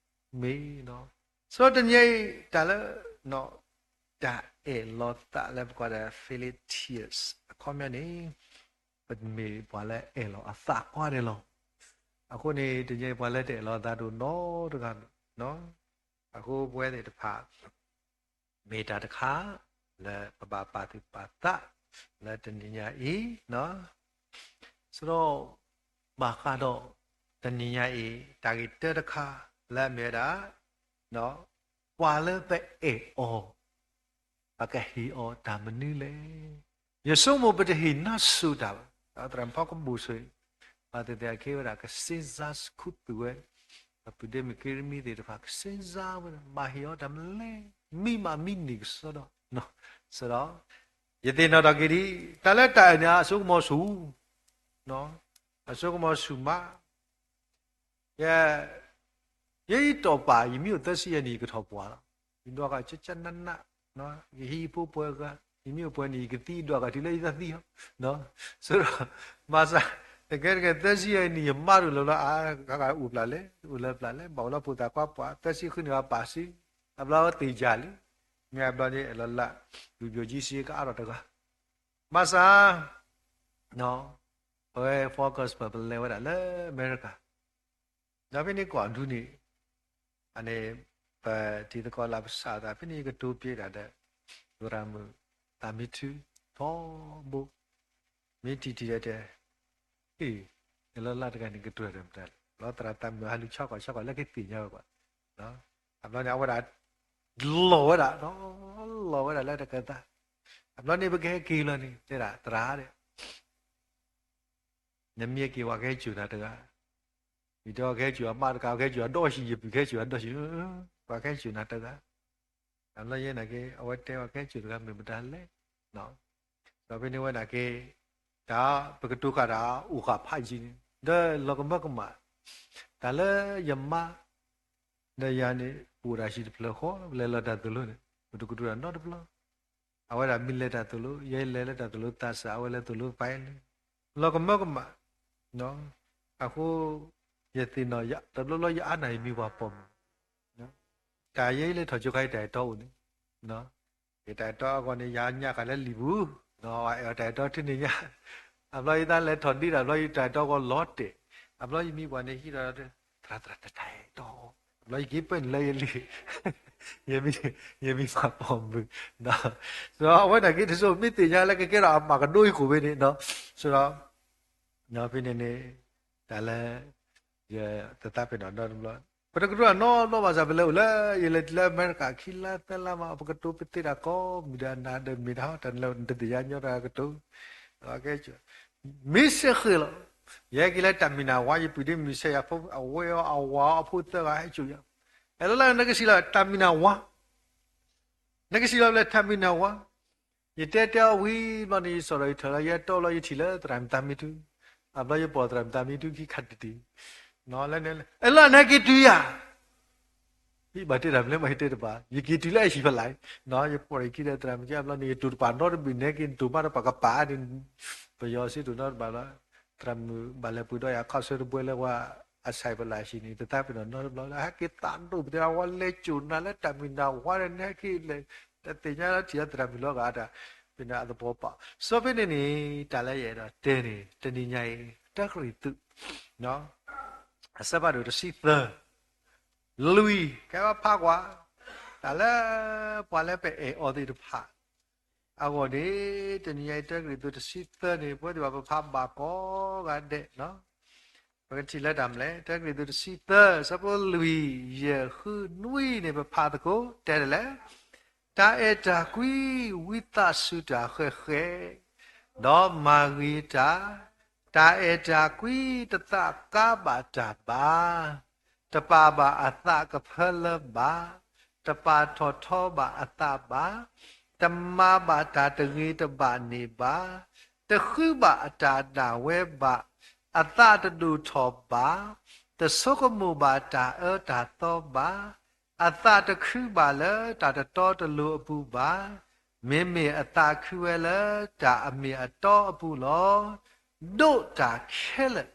မ့ၢ် ဆိတနံၤအံၤ တၢ်လၢ တၢ်အဲၣ်လီၤသးလၢပကိးဒီး phileo tears အခီပညီန့ၣ် ပမ့ၢ်ပှၤလၢအဲၣ်လီၤအသးကွၢ်န့ၣ်လီၤ. အဃိန့ၣ် တနံၤအံၤပှၤလၢတအဲၣ်လီၤအသးတအိၣ်နီတဂၤဘၣ်. အဃိပဝဲသ့ၣ်တဖၣ် မ့ၢ်တၢ်တခါ လၢပဘၣ်ပာ်သူၣ်ပာ်သး လၢတနံၤညါအံၤ ဆိဒီး ဘၣ်ဃးဒီး တနံၤညါအံၤ တၢ်ဂ့ၢ်တၢတခါ လၢအမ့ၢ်ဝဲဒၣ် ပှၤလၢပအဲၣ်အီၤ ပကဟ့ၣ်အီၤတၢ်မနုၤလဲၣ်. ယဆိကမိၣ်ပတဟ့ၣ်နါစိၤတၢ်ဘၣ်. သရၣ်ဖီကဘူၣ်ဆိၣ် ဘၣ်သ့ၣ်သ့ၣ်အခ့ဝဲဒၣ် ကစ့စါစခူသူၣ်ဝဲ ပပုၢ်ဒ့မုၣ်က့ရမံသ့ၣ်တဖၣ် ကစ့စါဝဲဒၣ် ဘၣ်ဟ့ၣ်အီၤတၢ်မနုၤလဲၣ် မံမးမံန့ၢ်ကစီဒီ ဆိဒီး ယသ့ၣ်နီၣ်ထီၣ်က့ၤဒ် တၢ်လၢတၢ်အဲၣ်န့ၣ် အစိကမီၤဆူၣ်, အစိကမီၤဆူၣ်မး ယဲ ယဲယတီၢ်ပာ် ယမ့ၢ်အိၣ်သၢဆံယဲၢ်နံၣ် ယကထီၣ်ပှၢ်လီၤ. ယဒွးဃာ်ကၠၢကၠၢနးနး, ယဟံးယဖိပှဲၤဂၤ, ယမ့ၢ်အိၣ်ပှဲၤနံၣ် ယကသံ ယဒွးဃာ်တုၤလၢယသးသံလီၤ. ဆိဒီး ဘၣ်ဆၣ် တကဲတကဲ သၢဆံယဲၢ်နံၣ် ယမါတအိၣ်လၢၤဘျီ အါ ဂၤဂၤအိၣ်ပျၢ်လဲၣ် အိၣ်လၢပျၢ်လဲၣ် ဘၣ်အိၣ်လၢဖိသၣ်ခွါပှၢ် သၢဆံဃုနံၣ်အပၢ်စံ အဘျီသ့ၣ်ယၢ်လံ. မ့ၢ်အဘျီန့ၣ် အဲၣ်လီၤလး လူၤပိာ်ကံစ့ကအါထီၣ်တဂၤ ဘၣ်ဆၣ် ပဝဲ focus ပလဲၤဝဲဒၣ်လၢအမဲရကၤ ဒီးဖဲန့ၣ်ကွၢ်ဒုန့ၣ် အန့ၣ် ပတံၤသကိးလၢပစးသး ဖဲန့ၣ်ယကတိၤပျဲဒၣ်ဒီး သရၣ်မုၣ်သးမံထု ထီဘိ မ့ၢ်တံၤတံၤဒီးတဲ အ့ၣ် အဲၣ်လီၤလးတဂၤန့ၣ် ကတိၤတၢ်မတၤလဲၣ် လီၤသရၣ်သးမုၣ်ဟးလူၤဆီကီၢ်ဆီကီၢ်လၢကသ့ၣ်ညါဝဲကွၢ် အဘျီန့ၣ် အဝဲဒၣ် လီၤဝဲဒၣ် လီၤဝဲဒၣ်လၢတကသါ အဘျီန့ၣ် ပကဟဲက့ၤလီၤန့ၣ် တဲဒၣ်သရၣ်ဒီး နမ့ၢ်က့ၤ ပှၤကဟဲစိာ်နၤတဂၤ, ယတဲ ပှၤကဟဲစိာ်အမါတဂၤ ပှၤကဟဲစိာ်အဒီးဆံး ယပုၢ်ကဟဲစိာ်အဒီးဆံး, ပှၤကဟဲစိာ်နၤတဂၤ, အဘျီယဲနာ်က့ အဝဲတဲ ပှၤကဟဲစိာ်တဂၤ မ့ၢ်မတၤလဲၣ်, ဒီးဖဲန့ၣ်ဝဲနာ်က့ တၢ်ပကတိၤဃာ်တၢ်အိၣ်ဃာ်ဖးယံာ်န့ၣ် ဒီးလီၤကမၢကမၣ်, တၢ်လၢယမါ ဒီးယၤန့ၣ် ပအိၣ်တၢ်ဟံၣ်တဖျၢၣ်ဃီ ပလဲၤလီၤတၢ်သိၣ်လိန့ၣ် ပတကတိၤတၢ်နီတဘျီ အဝဲဒၣ်မ့ၢ်လဲၤတၢ်သိၣ်လိ ယဲလဲၤလၢတၢ်သိၣ်လိသးစၢ် အဝဲလဲၤသိၣ်လိပာ်လၢ လီၤကမၢကမၣ်, အဃိ ယသ့ၣ်နီၣ် တဘျီဘျီယအါန့ၢ်ယမ့ၢ်ပှၤပိာ်မုၣ်, တၢ်ယဲလဲၤထီၣ်ကၠိခါ ယတၢ်အဲၣ်တီအိၣ်န့ၣ်, ယတၢ်အဲၣ်တီအဂီၢ်န့ၣ် ယညါဃာ်လၢလံာ်ပူၤ, အဲၣ်တၢ်အဲၣ်တီထုးန့ၢ်ညါ, အဘျီယသးလဲၤထီၣ်ဒ့ဒီး အဘျီယတၢ်အဲၣ်တီအဂီၢ်လီၤတဲာ်, အဘျီယမံၤပှၢ်န့ၣ်ဟံးဒီး သရၣ်သရၣ်တၢ်အဲၣ်တီအီၤ, အဘျီယက့ၤပၢနုာ်လၢယလံာ် ယမ့ၢ်ပှၤပိာ်မုၣ်, ဒီးအဝဲနာ်က့တစိၤ မ့ၢ်သ့ၣ်ညါလၢကကဲထီၣ်အမၤကဒိယကိာ်ဝဲန့ၣ်, ဒီး ဖဲန့ၣ်န့ၣ် တၢ်လၢ ယတသးပ့ၤနီၣ်နီတဘျီ, ပတကတိၤနီတဘျီဘၣ်ဆၣ် ပလဲၤအိၣ်လၢ ယလဲၤတုၤလၢအမဲရကၤခံလါသၢလါမး ပကတိၤပသ့တၢ်ကိးမုၢ်ဒီးနၤဒီးမ့ၢ်တၢ်ဟီ တၢ်နလဲၤတသ့ၣ်ညါညီတၢ်ကတိၤ, မ့ၢ်စ့ၢ်ဃ့ၢ်လီၤ, ယဟဲက့ၤလၢတၢ်မံၤနၢ်ဝါ ယပုၢ်ဒ့မုၣ်ဆဲးယၤဖိ အဝဲအီၤအဝၤအီၤအဖိသၢဂၤဟဲစိာ်ယၤ, အဲၣ်လီၤလး နကစံးလီၤတၢ်မံၤနၢ်ဝါ နကစံးလီၤလၢတၢ်မံၤနၢ်ဝါ, ယတဲတဲအီၤဝံၤဘျီန့ၣ် ယစိာ်ဒီးယထၢၣ်လီၤ ယဲတီလီၤ ယထံၣ်လၢသရၣ်မုၣ်သးမံထု, အဘျီယပိာ်သရၣ်မုၣ်သးမံထုခံခါတံၢ်တံၢ်, လၢန့ၣ် အဲၣ်လီၤ နဟဲက့ၤတုၤယၤ, ဘၣ်တဲတၢ်မနုၤမး ယတဲတပၤ ယက့ၤတုၤလၢအဟံၣ်ဖဲလဲၣ်, ယပိာ်ယခံဒီးသရၣ်မုၣ်က့ အဘျီန့ၣ် ယတိၢ်တပာ်နီတဘ့ၣ် နဟဲက့ၤနတိၢ်မးတပာ်ကပာ်န့ၣ်, ပယီၤစ့တိၢ်နီတဘ့ၣ်လီၤ, သရၣ်မုၣ်ဘၣ်လဲၤပှ့ၤဒီးယၤခီၣ်ဆၢတဘှဲလၢပှၤ အဆဲးပလၢ်ဟံၣ်န့ၣ် တသးပ့ၤနီၣ်နီတဘျီ ဟဲက့ၤသးဒိၣ်ပသ့ အဝဲလဲၤစိာ်နၤလၢတၢ်မံၤနၢ်ဝါဒီး နဟဲက့ၤလဲၤ တသ့ၣ်ညါလၢထံၣ်အသရၣ်မုၣ်လီၤဂာ်တၢ်, ဖဲန့ၣ်အသပှၢ်ပာ်, စီဖဲန့ၣ်န့ၣ် တၢ်လၢယအဲၣ်ဒိးတဲန့ၣ် တနံၤညါအံၤ တၢ်ကရံၣ်သူး အဆၢဖးဒိၣ်တဆံသၢ လွံၢ် ကဲဝဲဖးကွၢ်, တၢ်လၢပှၤလၢပအဲၣ်အီၤသ့ၣ်တဖၣ် အဂီၢ်န့ၣ် တနံၤညါအံၤ တၢ်ကရံၣ်သူးတဆံသၢန့ၣ် ပဝဲသ့ၣ်ဘၣ်ပဖးဘၣ်ကိးဂၤဒဲး, ပကထံၣ်လၢတၢ်မနုၤလဲၣ်, တၢကရံၣ်သူးတဆံသၢ ဆၢဖိလွံၢ် ယဲၢ် ဃု နွံန့ၣ် ပဖးသကိး တဲဒ်လဲၣ်, တၢ်အဲၣ်တၢ်ကွံ ဝံသးစူၤတၢ်ဃဲးဃဲး, ဒီးမၤဂ့ၤတၢ်, တၢ်အဲၣ်တၢ်ကွံ တသးကါဘၣ်တၢ်ဘၣ်, တပာ်ဘၣ်အသးကဖၢလၢဘၣ်, တပာ်ထီၣ်ထီဘၣ်အသးဘၣ်, တမၤဘၣ်တၢ်တဂ့ၤတဘၣ်န့ၣ်ဘၣ်, တဃုဘၣ်အတၢ်ဒၣ်ဝဲဘၣ်, အသးတဒိၣ်ထီၣ်ဘၣ်, တဆိကမိၣ်ဘၣ်တၢ်အၢတၢ်သီဘၣ်, အသးတခုဘၣ်လၢတၢ်တတီတလိၤအပူၤဘၣ်, မ့မ့ၢ်အသးခုဝဲလၢတၢ်အမ့ၢ်အတီအပူၤလီၤ. ဒိးတၢ်ခဲလၢာ်,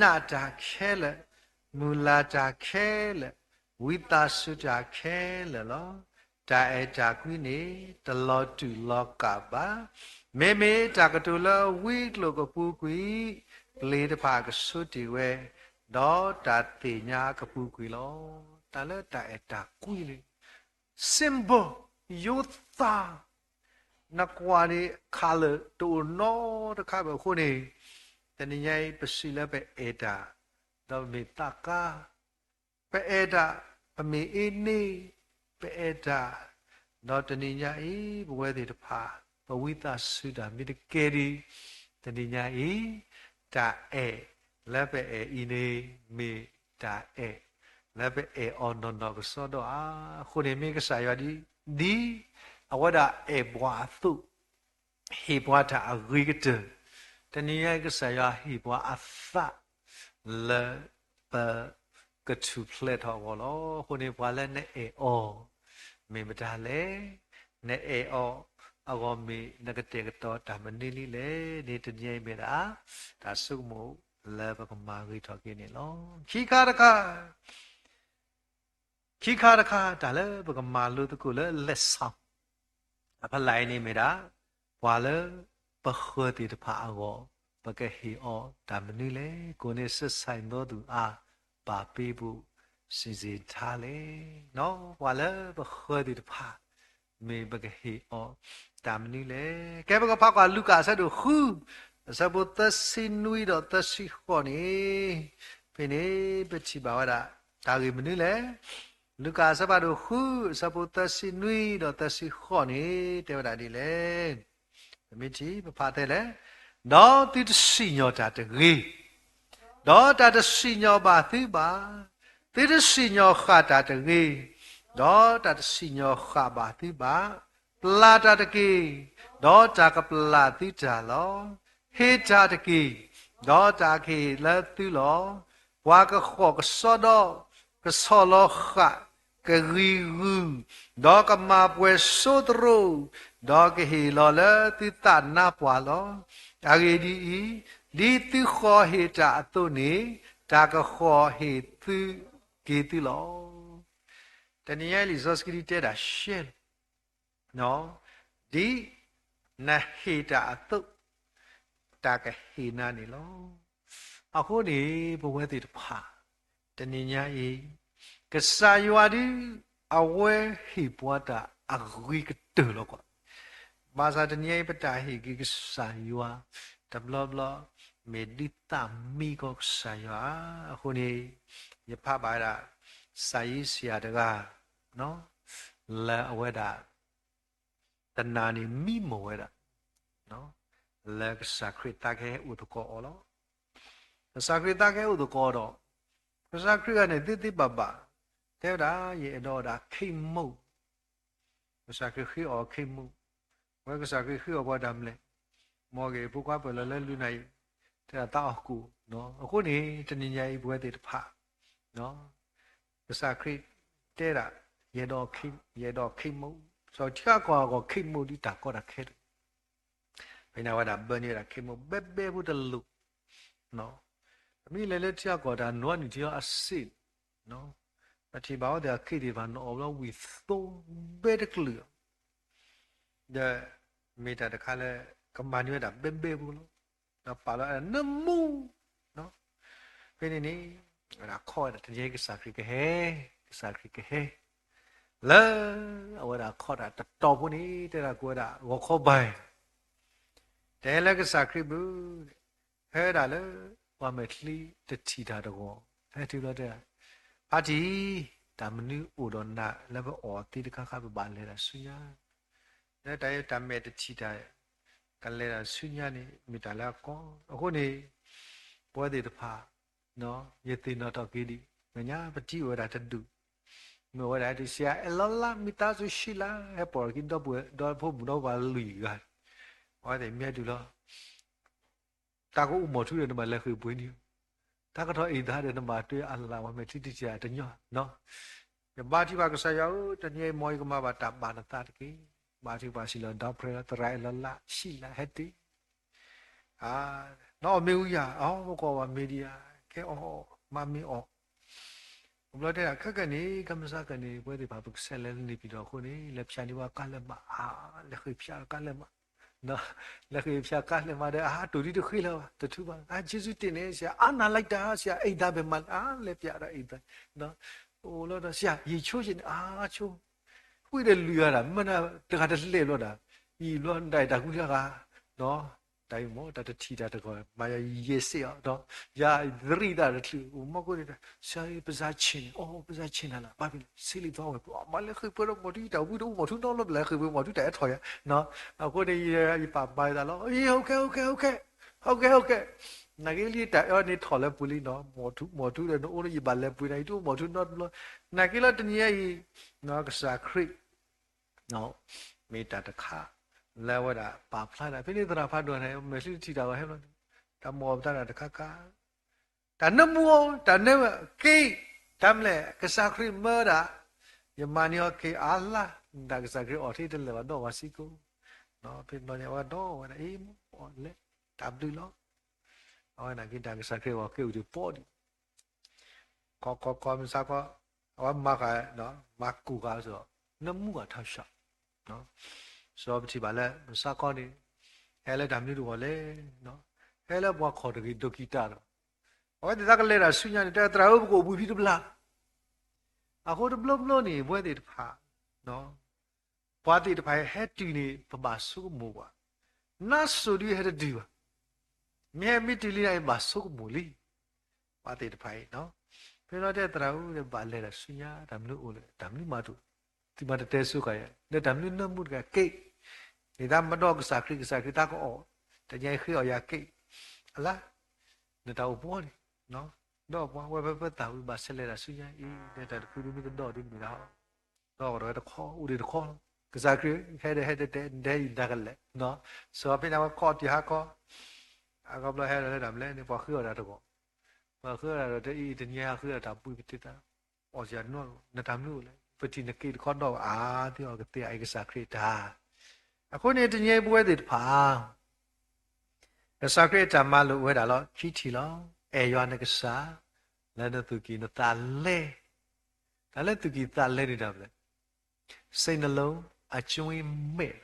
နာ်တၢ်ခဲလၢာ်, မုၢ်လၢ်တၢ်ခဲလၢာ်, ဝံသးစူၤတၢ်ခဲလၢာ်လီၤ. တၢ်အဲၣ်တၢ်ကွံန့ၣ် တလီၤတူာ်လီၤကာ်ဘၣ်. မ့မ့ၢ်တၢ်ကတိၤလၢဝံကျိာ်ကပူၤကွံာ်, ပျ့ၤတဖၣ်ကဆိတ့ၢ်ဝဲ, ဒီးတၢ်သ့ၣ်ညါကပူၤကွံာ်လီၤ. တၢ်လၢတၢ်အဲၣ်တၢ်ကွံန့ၣ် symbol ယိသး နကွၢ်န့ၣ် color တအိၣ်နီတခါဘၣ်အဃိန့ၣ်, တနံၤညါအံၤ ပစံးလၢပအဲၣ်တၢ်, ဒီးပမ့ၢ်သးကါ, ပအဲၣ်တၢ်, ပမ့ၢ်အ့န့, ပအဲၣ်တၢ်, ဒီးတနံၤညါအံၤ ပဝဲသ့ၣ်တဖၣ် ပဝံသးစူၤတၢ်မ့ၢ်တကဲဒံး, တနံၤညါအံၤ တၢ်အဲၣ်လၢပအဲၣ်အံၤန့ၣ် မ့ၢ်တၢ်အဲၣ်လၢပအဲၣ်အီၤနီၢ်နီၢ်ကစီဒီဧါ. အဃိန့ၣ်မ့ၢ်ကစၢ်ယွၤဒ်, ဒ်အဝဲဒၣ်အဲၣ်ပှၤအသိး, ဟ့ၣ်ပှၤတၢ်အဂ့ၤကတၢၢ်, တနံၤညါအံၤကစၢ်ယွၤဟ့ၣ်ပှၤအသးလၢပကထူၣ်ဖျဲးထီၣ်အဂီၢ်လီၤ. အဃိန့ၣ် ပှၤလၢနအဲၣ်အီၤ မ့ၢ်မတၤလဲၣ်, နအဲၣ်အီၤအဂီၢ်မ့ၢ်နကတဲာ်ကတီၤတၢ်မနုၤလံလဲၣ်န့ၣ် တနံၤညါအံၤမ့ၢ်ဒၣ် တၢ်ဆိကမိၣ်လၢပကမၤဂ့ၤထီၣ်က့ၤန့ၣ်လီၤ. ခံခါတခါ ခံခါတခါ တၢ်လၢပကမၤလိသကိးလၢ lesson အဖီလာ်အံၤန့ၣ်မ့ၢ်ဒၣ် ပှၤလၢပဃၢၤသ့ၣ်တဖၣ်အဂီၢ် ပကဟ့ၣ်အီၤတၢ်မနုၤလဲၣ်. ကိုယ်နှင့်ဆက်ဆံသောသူအား ဘာပေးဖို့ စီစဉ်ထားလဲၣ်. ပှၤလၢပဃၢၤသ့ၣ်တဖၣ် မ့ၢ်ပကဟ့ၣ်အီၤတၢ်မနုၤလဲၣ်. ကဲ ပကဖးကွၢ်လူၤကၣ်အဆၢဒိၣ်ဃု အဆၢဖိသၢဆံနွံဒီးသၢဆံဃိးန့ၣ်, ဖဲန့ၣ် ပထံၣ်ဘၣ်ဝဲဒၣ် တၢ်ဂ့ၢ်မနုၤလဲၣ်. လူၤကၣ်အဆၢဖးဒိၣ်ဃု အဆၢဖိသၢဆံနွံဒီးသၢဆံဃိးန့ၣ် တဲဝဲဒၣ်ဒ်လဲၣ်. ပမ့ၢ်ထံၣ် ပဖးထဲလဲၣ်. ဒီးသုတစံၣ်ညီၣ်တၢ်တဂ့ၤ, ဒီးတၢ်တစံၣ်ညီၣ်ဘၣ်သုဘၣ်. သုတစံၣ်ညီၣ်ဃၣ်တၢ်တဂ့ၤ, ဒီးတၢ်တစံၣ်ညီၣ်ဃၣ်ဘၣ်သုဘၣ်. ပျၢ်တၢ်တက့ၢ်, ဒီးတၢ်ကပျၢ်သုတၢ်လီၤ. ဟ့ၣ်တၢ်တက့ၢ်, ဒီးတၢ်ကဟ့ၣ်လၢသုလီၤ. ပှၤကဃီၣ်ကစီဒီ, ကဆီၣ်လီၤဃာ်, ကဂံၤဂုာ်, ဒီးကမၤပှဲၤစိသရိာ်, ဒီးကဟ့ၣ်လီၤလၢသုသးနါပှၢ်လီၤ. အဂ့ၢ်ဒ်အံၤ, ဒ်သုဃီၣ်ဟ့ၣ်တၢ်အသိးန့ၣ်, တၢ်ကဃီၣ်ဟ့ၣ်သုက့ၤသုလီၤ. တနံၤညါအံၤ လံာ်စီဆှံတဲဒၣ်ရှဲလီၤ, ဒ်နဟ့ၣ်တၢ်အသိး, တၢ်ကဟ့ၣ်နၤန့ၣ်လီၤ. အဃိန့ၣ် ပဝဲသ့ၣ်တဖၣ် တနံၤညါအံၤ ကစၢ်ယွၤဒ် အဝဲဟ့ၣ်ပှၤတၢ်အဂ့ၤကတၢၢ်လီၤကီး. ဘၣ်ဆၣ်တနံၤအံၤ ပတၢ်ဟ့ၣ်က့ၤကစၢ်ယွၤ တဘျီဘျီ မ့ၢ်ဒ်သးမံကီးကစၢ်ယွၤ. အဃိန့ၣ် ယဖးဘၣ်ဝဲဒၣ် စာရေးဆရာတဂၤ လၢအဝဲဒၣ် တနၤန့ၣ်မံမီၢ်ဝဲဒၣ် လၢကစၢ်ခရံာ်သးကဟဲအိၣ်သကိးအီၤလီၤ. ကစၢ်ခရံာ်သးကဟဲအိၣ်သကိးဒီး ကစၢ်ခရံာ်ဂၤန့ၣ် သ့သ့ဘၣ်ဘၣ် တဲဝဲဒၣ် ယအဲၣ်ဒိးဒၣ်ခ့မုၣ်, ကစၢ်ခရံာ်ဃ့အီၤခ့မုၣ်, ဝဲကစၢ်ခရံာ်ဃ့အီၤပှၤတၢ်မလဲၣ်, မ်ဂ့ၤဖိခွါပၢၢ်လီၤလၢလုၢ်နၤအံၤ တဲဒၣ်သးအီၣ်ကိၣ်. အဃိန့ၣ် တနံၤညါအံၤပဝဲသ့ၣ်တဖၣ် ကစၢ်ခရံာ်တဲဒၣ် ယအဲၣ်ဒိးခ့မုၣ်, ထံဂၤကီၢ်ဂၤခ့မုၣ်ဒ်တၢ်ကီတၢ်ခဲတအိၣ်, ဖဲန့ၣ်အဝဲဒၣ်ဘၢန့ၢ်ဝဲဒၣ်ခ့မုၣ်ဘဲဘဲဖိတလိၣ်, ပမ့ၢ်လဲၤလၢထံဂၤကီၢ်ဂၤ နွံနံၣ်ထံအီၤအစ့ၣ်, ပထံၣ်ဘၣ်ဝဲသ့ၣ်အခ့သ့ၣ်တဖၣ် နအီၣ်ဘျီဝံၤသိဘဲတကလုာ်, ဒီးမ့ၢ်တၢ်တခါလၢ ကမၤန့ၢ်ဝဲဒၣ်ဘဲဘဲဖိလီၤ. ဒီးပာ်လီၤနမူ ဖဲန့ၣ်န့ၣ် အဝဲဒၣ်ခီၣ်ဝဲဒၣ်တနံၤအံၤ ကစၢ်ခရံာ်ကဟဲ, ကစၢ်ခရံာ်ကဟဲ လၢအဝဲဒၣ်ခီၣ်တၢ်တတီၤဖိန့ၣ် တဲဒၣ်ကိးဝဲဒၣ်ဂီၤခီဘၣ်, တဟဲလၢကစၢ်ခရံာ်ဘၣ်, ဟဲဒၣ်လၢ ပှၤမဲာ်ချံတထံၣ်တၢ်တဂီၤ, ဟဲတုၤလီၤတဲ, ဖါတံၢ်, တၢ်မနုၤအိၣ်ဒီးနၤလၢပအီၣ်သ့တခါခါ ပဘၣ်လဲၤတၢ်ဆူညါ, လၢတၢ်မဲာ်တထံၣ်တၢ် ကလဲၤတၢ်ဆူညါန့ၣ် မ့ၢ်တၢ်လၢအကီ, အဃိန့ၣ် ပဝဲသ့ၣ်တဖၣ် ယသ့ၣ်နီၣ်ထီၣ်က့ၤဒံး, မဲာ်ညါပထံၣ်အိၣ်ဝဲဒၣ်တဒူၣ်, မ့ၢ်ဝဲဒၣ်ဒ်ဆရာအဲၣ်လီၤလး မိသားစုရှိလား ဟဲပိာ်ထီၣ်က့ၤဒီပုၢ်ဝဲၢ်ဒီဖိမုၣ်ဒီပှၤလွံၢ်ဂၤ, အဝဲသ့ၣ်မ့ၢ်ဟဲတုၤလီၤ တၢ်ကအိၣ်မီၢ်ထူဒီးနဘၣ်လဲၤဃ့ၢ်ပှ့ၤန့ၣ်, တၢ်ကထီၣ်အံၤသးဒီးနဘၣ်တွဲအလၢ် ပှၤမဲာ်ချံတထံၣ်တၢ်တညီ, ယဘါထုကဖၣ်ကစၢ်ယွၤဧၢ, တနံၤအံၤမ်ယကမၤဘၣ်တၢ်ဘၣ်နသးတက့ၢ်. ဘါထုကဖၣ်စံးလီၤ ဒီဖရဲလီၤ သရၣ်အဲၣ်လီၤလး ဆံးလး ဟဲတုၤ နီၢ်အီၣ်မ့ၣ်အူယၤ, အီၣ်မ့ၢ်ကအီၣ်ဘၣ်မ့ၢ်ဒံးဧါ, ကဲအီၣ်, မၤမ့ၢ်အီၣ်, ဘျီတဲဒၣ် ခဲကနံၣ် ကမစါကနံၣ် ပဝဲသ့ၣ်တဖၣ် ပကဆဲးလဲၤလၢန့ၣ်ဖဲဒီးအဃိန့ၣ် လဲၤဖၠါန့ၢ်ပှၤကါလဲၢ်မး, အါ, လဲၤဃ့ၢ်ဖၠါကါလဲၢ်မး, လဲၤဃ့ၢ်ဖၠါကါလဲၢ်မးဒီး အါ တိၢ်ဒံတဃ့လၢၤဘၣ် တထုဘၣ်, အါ ယေၢ်စုတ့ၢ်န့ၣ် ဆရာ အါနၤလိုက်တာ ဆရာ အိမ်သာဘယ်မှာလဲ အါ လဲၤဖျါဒီးအိမ်သာ, အိၣ်လီၤဒီး ဆရာ ရေချိုးချင် အါ ချိုး ဃုာ်ဒီးလွံၢ်ဂၤဒၣ် မ့ၢ်နတဂၤတလဲၤဘျီဒၣ်, ယံာ်ဘျီဒၣ်တၢ်ကွံတၢ်ဂၤ, တၢ်အံၤမ့ၢ်တၢ်တထံၣ်တၢ်တဂီၤ မၤယၤယဲစ့ၢ်အီၤဒီး ယၤသရံးသးတချုး အိၣ်မီၢ်ကိၣ်န့ၣ် ဆရာ ပဇာချဉ်းန့ၣ် အိၣ် ပဇာချဉ်းနၤလၢ ဘၣ်ဖဲလဲၣ် ဆ့လံာ်သီဝဲၢ်ပူၤ မၤလဲၤဃ့ၢ်ပှ့ၤဒီးမီၢ်ထူ တၢ်ဝံတအိၣ်မီၢ်ထူနီတဘျီ လဲၤဃ့ၢ်ပှ့ၤမီၢ်ထူတၢ်အဲၣ်ထီၣ်ယၤ, အဃိန့ၣ် ယပာ်မၤယသးလီၤ ဟဲ okay okay okay okay okay, နာ်က့လံတၢ်အၢန့ၣ်ထီၣ်လၢပူၤလံနီၤ မီၢ်ထူ မီၢ်ထူဒီးနအိၣ်လၢယဘၣ်လဲၤပှ့ၤန့ၣ် ယတအိၣ်မီၢ်ထူနီတဘျီ, နာ်က့လီၤတနံၤအံၤ ကစၢ်ခရံာ် မ့ၢ်တၢ်တခါ လၢအဝဲဒၣ်ပာ်ဖျါဒၣ် ဖဲန့ၣ်သရၣ်ဖးဒိၣ်န့ၣ် မဲာ်ချံတထံၣ်တၢ်ဂီၤဟဲဘျီန့ၣ် တၢ်မၤအီၣ်ပတၢ်တၢ်တခါခါ တၢ်နၢမူအီၤ တၢ်နၢမူက့ၤ တၢ်မလဲၣ် ကစၢ်ခရံာ်မၢဒၣ် ယမၤန့ၢ်အီၤက့ၤအါလါ တၢ်ကစၢ်ခရံာ်အီၣ်ထံတလဲၤဘၣ်ဒီးဝဲစ့ၢ်ကီး, ဖဲဘျီန့ၣ် အဝဲဒီးဝဲဒၣ်အံၤ မ့ၢ်အီၣ်လဲၤ တၢ်ဘျုးလီၤ, အဝဲနာ်က့တၢ်ကစၢ်ခရံာ်အီၣ်က့ၤအိၣ်ဒံးပီဒံး ကီကီကီ မုၢ်ဆါခီ အဝဲမၤဃာ် မၤကူၣ်ဃာ်စ့ၢ် နၢမူဃာ်ထီၣ်ဆှး, စီၤပထံၣ်ဘၣ်လၢ မုၢ်ဆါခီန့ၣ် ဟဲလၢတၢ်မနုၤတဂီၤလဲၣ်, ဟဲလၢပှၤခီၣ်တဂ့ၤ ဒိးကံၢ်တၢ်တဂီၤ, အဝဲသ့ၣ်သးကလဲၤတၢ်ဆူညါန့ၣ် တဲသရၣ်ဧၢ ပကအိၣ်ဘှံးဖံတဘျီ, အဃိတဘျီဘျီန့ၣ် ပဝဲသ့ၣ်တဖၣ် ပှၤသ့ၣ်တဖၣ်ဟဲတုၤန့ၣ် ပဘၣ်ဆိကမိၣ်ကွၢ်, နါစိၤဒုးဟဲတတုၤဘၣ်, မ့ၢ်ဟဲမ့ၢ်တုၤလံန့ၣ် ဘၣ်ဆိကမိၣ်လံ, ပှၤသ့ၣ်တဖၣ်အံၤ, ဖဲလီၤတဲသရၣ်ဧၢ ဘၣ်လဲၤတၢ်ဆူညါ တၢ်မနုၤအိၣ်လဲၣ် တၢ်မနုၤမၤတအိၣ်, သုမၤတတဲဆိဃာ်ယၤ လၢတၢ်မနုၤနၢမူတဂၤက့ၤ, န့ၣ်သးမၤဒီးကစၢ်ခရံာ် ကစၢ်ခရံာ်သးကအီၣ်, တနံၤအံၤဃ့အီၣ်ယၤက့ၤ, အလါ, နတၢ်အိၣ်ဘှီန့ၣ်, ဒီးပှၤဝဲဖဲပသးဝံၤဘၣ်ဆဲးလဲၤတၢ်ဆူညါအံၤ လၢတၢ်တဖုဒုမ့ၢ်ကဒီးဒုမ့ၢ်ဒၣ် ဒီးတခီ အိၣ်ဒံးတခီလီၤ, ကစၢ်ခရံာ်ဟဲဒီးဟဲတဲတဲ နဟဲအံၤနၤကလဲာ်, စီၤပ့းတရူးခီၣ်တံၢ်ဟါခီ, အခီဘျီဟဲဒီးလၢတၢ်မလဲၣ်န့ၣ် ပှၤဃ့အီၣ်တၢ်တဂီၤ, ပှၤဃ့အီၣ်တၢ်ဒီးတဲအံၤ တနံၤဟါဃ့အီၣ်တၢ်ပှ့ၤပတ့သး, အီၣ်စၢ်နီၢ် နတၢ်မနုၤအိၣ်လဲၣ် ပထံၣ်နက့ၤတခီဒီးအါသ့အီၤကသ့အံၤကစၢ်ခရံာ်တၢ်, အဃိန့ၣ်တနံၤအံၤပဝဲသ့ၣ်တဖၣ် ကစၢ်ခရံာ်အတၢ်မၤလိာ်အိၣ်ဝဲဒၣ်လီၤ ခံထံၣ်လီၤ, အဲၣ်ယွၤနကစၢ် လၢနသူၣ်ကံၢ်နသးလဲ, တၢ်လၢသူၣ်ကံၢ်သးလဲန့ၣ်တၢ်မနုၤလဲၣ်, စိတ်နှလုံး အကြွင်းမဲ့, တ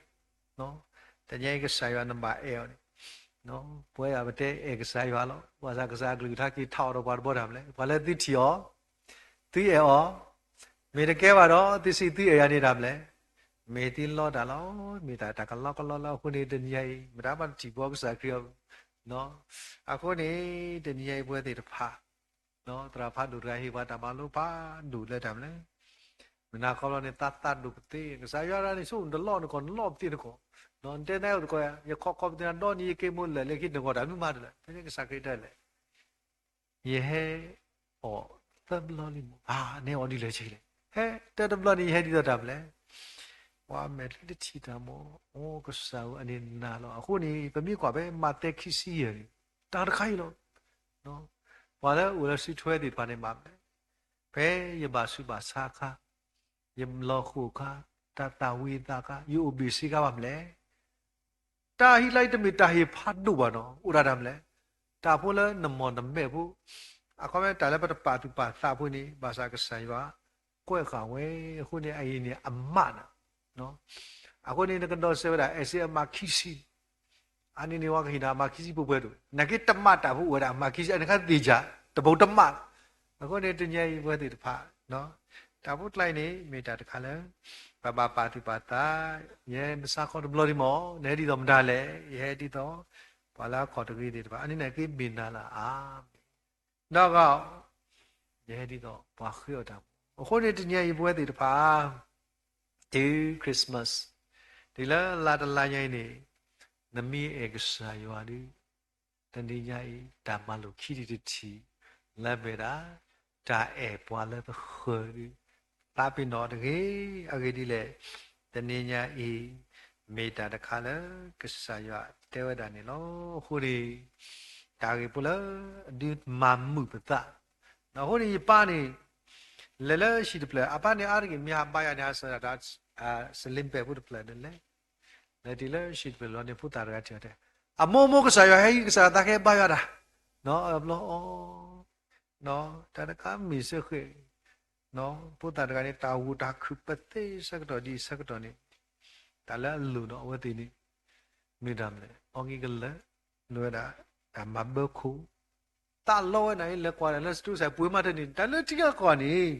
နံၤအံၤကစၢ်ယွၤနဘၣ်အဲၣ်အီၤန့ၣ်, ပဝဲဒၣ်ပတဲအဲၣ်ကစၢ်ယွၤလီၤ, ဘၣ်ဆၣ်ကစၢ်အကလုၢ်ကထါက့ၤထီၣ်အီၤဒီးပှၤတဘျီတၢ်မနုၤလဲၣ်, ပှၤလၢသုထံၣ်အီၤ, သုအဲၣ်အီၤ, မ့ၢ်တကဲဘၣ်ဒီး သုစံးသုအဲၣ်ယၤန့ၣ်တၢ်မနုၤလဲၣ်, မ့ၢ်သုလီတၢ်လီၤ, မ့ၢ်တၢ်တၢ်ကလီကလီလၢအဃိန့ၣ် တနံၤအံၤ မတၤမးတထံၣ်ဘၣ်ကစၢ်ခရံာ်အီၤ, အဃိန့ၣ် တနံၤအံၤပဝဲသ့ၣ်တဖၣ် သရၣ်ဖးဒိၣ်တဂၤဟ့ၣ်ပှၤတၢ်မၤလိဖးဒိၣ်လၢတၢ်မနုၤလဲၣ်, မုၢ်နၤခီဘျီန့ၣ် သးသးဒိၣ်ပသ့, ကစၢ်ယွၤတဂၤန့ၣ် ဆိနတလီနကီၢ် နလီပသ့နကီၢ်, နတဲနၢ်အိၣ်တကီၢ်ယၤ ယခီခီပသ့နၤဒီနံၤယက့ၤမိၢ်လၢာ်လၢခံနကီၢ်တၢ်မနုၤမၤတလၢာ်, ဖဲန့ၣ်ကစၢ်ခရံာ်တဲလဲၣ်, ယဟဲအီၣ်သၢဘျီလံမး, အါ နဟဲအီၣ်ဒ်လဲၣ်ဆံးလဲၣ်, ဟဲတဲတဘျီန့ၣ် ယဟဲဒ်သိးတၢ်မနုၤလဲၣ်, ပှၤမဲာ်ချံတထံၣ်တၢ်မး, အိကစၢ်ဧၢ အန့ၣ်နၤလီၤ, အဃိန့ၣ် ပမ့ၢ်ကွၢ်ဖဲမးသဲခံဆံယဲၢ်န့ၣ် တၢ်တခါအံၤလီၤ ပှၤလၢအိၣ်လၢစုထွဲသ့ၣ်တဖၣ်န့ၣ်မးမနုၤလဲၣ်, ဖဲယဘၣ်ဆူးဘၣ်ဆါအခါ, ယလီၤဃိာ်အခါ, တၢ်သၣ်ဝံၤသးအခါ, ယအိၣ်ဘ့ၣ်ဆ့ကၤဘၣ်မနုၤလဲၣ်, တၢ်ဟံးလၢယတမ့ၢ်တၢ်ဟ့ၣ်ဖးဒိၣ်ဘၣ်နီၤ, အိၣ်ဒၣ်တၢ်မနုၤလဲၣ်, တၢ်ဖိလၢနမီၢ်နမဲာ်ဖိ, အခီပညီတၢ်လၢပတပာ်သူၣ်ပာ်သးဖိန့ၣ် ဘၣ်ဆၣ်ကစၢ်ယွၤ ကွဲးဃာ်ဝဲ, အဃိန့ၣ် အအံၤန့ၣ်အမးနၤ အဃိန့ၣ် နကဒိးစဲးဝဲဒၣ် အဲၣ်စ့အမးခံဆံ, အန့ၣ်န့ၣ် ပှၤကဟ့ၣ်နၤအမးခံဆံပှဲၤပှဲၤဒိၣ်, နာ်က့တမးတၢ်ဖိအိၣ်ဝဲဒၣ် အမးခံဆံ အန့ၣ်ခါသ့ၣ်ကၢ် တဘိတမး, အဃိန့ၣ် တနံၤအံၤပဝဲသ့ၣ်တဖၣ် တၢ်ဖိတကျါအံၤန့ၣ် မ့ၢ်တၢ်တခါလၢ ပဘၣ်ပာ်သူၣ်ပာ်သး, ယဟဲမုၢ်ဆါခီတဘျီဒံးမး, နဟဲဒ်သိးမတၤလဲၣ်, ယဟဲဒ်သိး ပ ပှၤလၢအခီၣ်တဂ့ၤသ့ၣ်တဖၣ် အန့ၣ်န့ၣ်က့ၤမ့ၢ်နၤလၢအါမ့ၢ် ဒီးဂီၢ် ယဟဲဒ်သိးပှၤဃ့အီၣ်တၢ်မူ အဃိန့ၣ်တနံၤအံၤပဝဲသ့ၣ်တဖၣ် တုၤ Christmas တုၤလၢလါတလါညါအံၤန့ၣ် နမ့ၢ်အဲၣ်ကစၢ်ယွၤဒီး တနံၤညါအံၤ တၢ်မၤလိာ်ခံထံၣ်တထံၣ် လၢအမ့ၢ်ဒၣ် တၢ်အဲၣ်ပှၤလၢပဃၢၤဒီး သးပ့ၤနီၣ်တဂ့ၤ အဂ့ၢ်ဒ်လဲၣ် တနံၤညါအံၤ မ့ၢ်တၢ်တခါလၢကစၢ်ယွၤတဲဝဲဒၣ်န့ၣ်လီၤ. အဃိန့ၣ် တၢ်ဂ့ၢ်ဖိလၢအဒုးမၤမုာ်ပသး အဃိန့ၣ် ယပၢ်န့ၣ် လဲၤလၢဟံၣ်တဖျၢၣ် အပၢ်န့ၣ်အါတက့ၢ် မ့ၢ်ဟးဘါယွၤန့ၣ် ဟးစၢၤဒၣ် စလ့ၣ်ပဲာ်ဖိတဖျၢၣ်န့ၣ်လဲၤ လဲၤတုၤလၢဟံၣ်တဖျၢၣ်လီၤန့ၣ် ဖိသၣ်တဂၤထံၣ်အီၤတဲ အမိၢ်မိၢ် ကစၢ်ယွၤဟဲဟံး ကစၢ်ယွၤသးကဟဲဘါယွၤတၢ် အဘျီအီၤ တၢ်တခါမ့ၢ်စ့ၢ်ကီး ဖိသၣ်တဂၤန့ၣ် တၢ်ဂိၢ်တၢ်ခုၣ်ပသ့ဆၢကတီၢ်ဒ်ဆၢကတီၢ်န့ၣ် တၢ်လၢအလိၣ်ဒီးအဝဲသ့ၣ်န့ၣ် မ့ၢ်တၢ်မနုၤလဲၣ် အီၣ်ကံကလၢာ် လိၣ်ဝဲဒၣ် တၢ်မၤဘၢခိၣ် သးလီဝဲဒၣ်အံၤ လဲၤကွၢ်ဒၣ်လၢ store စဲး ပှ့ၤမးတန့ၢ် တၢ်လၢထံဂၤကီၢ်န့ၣ်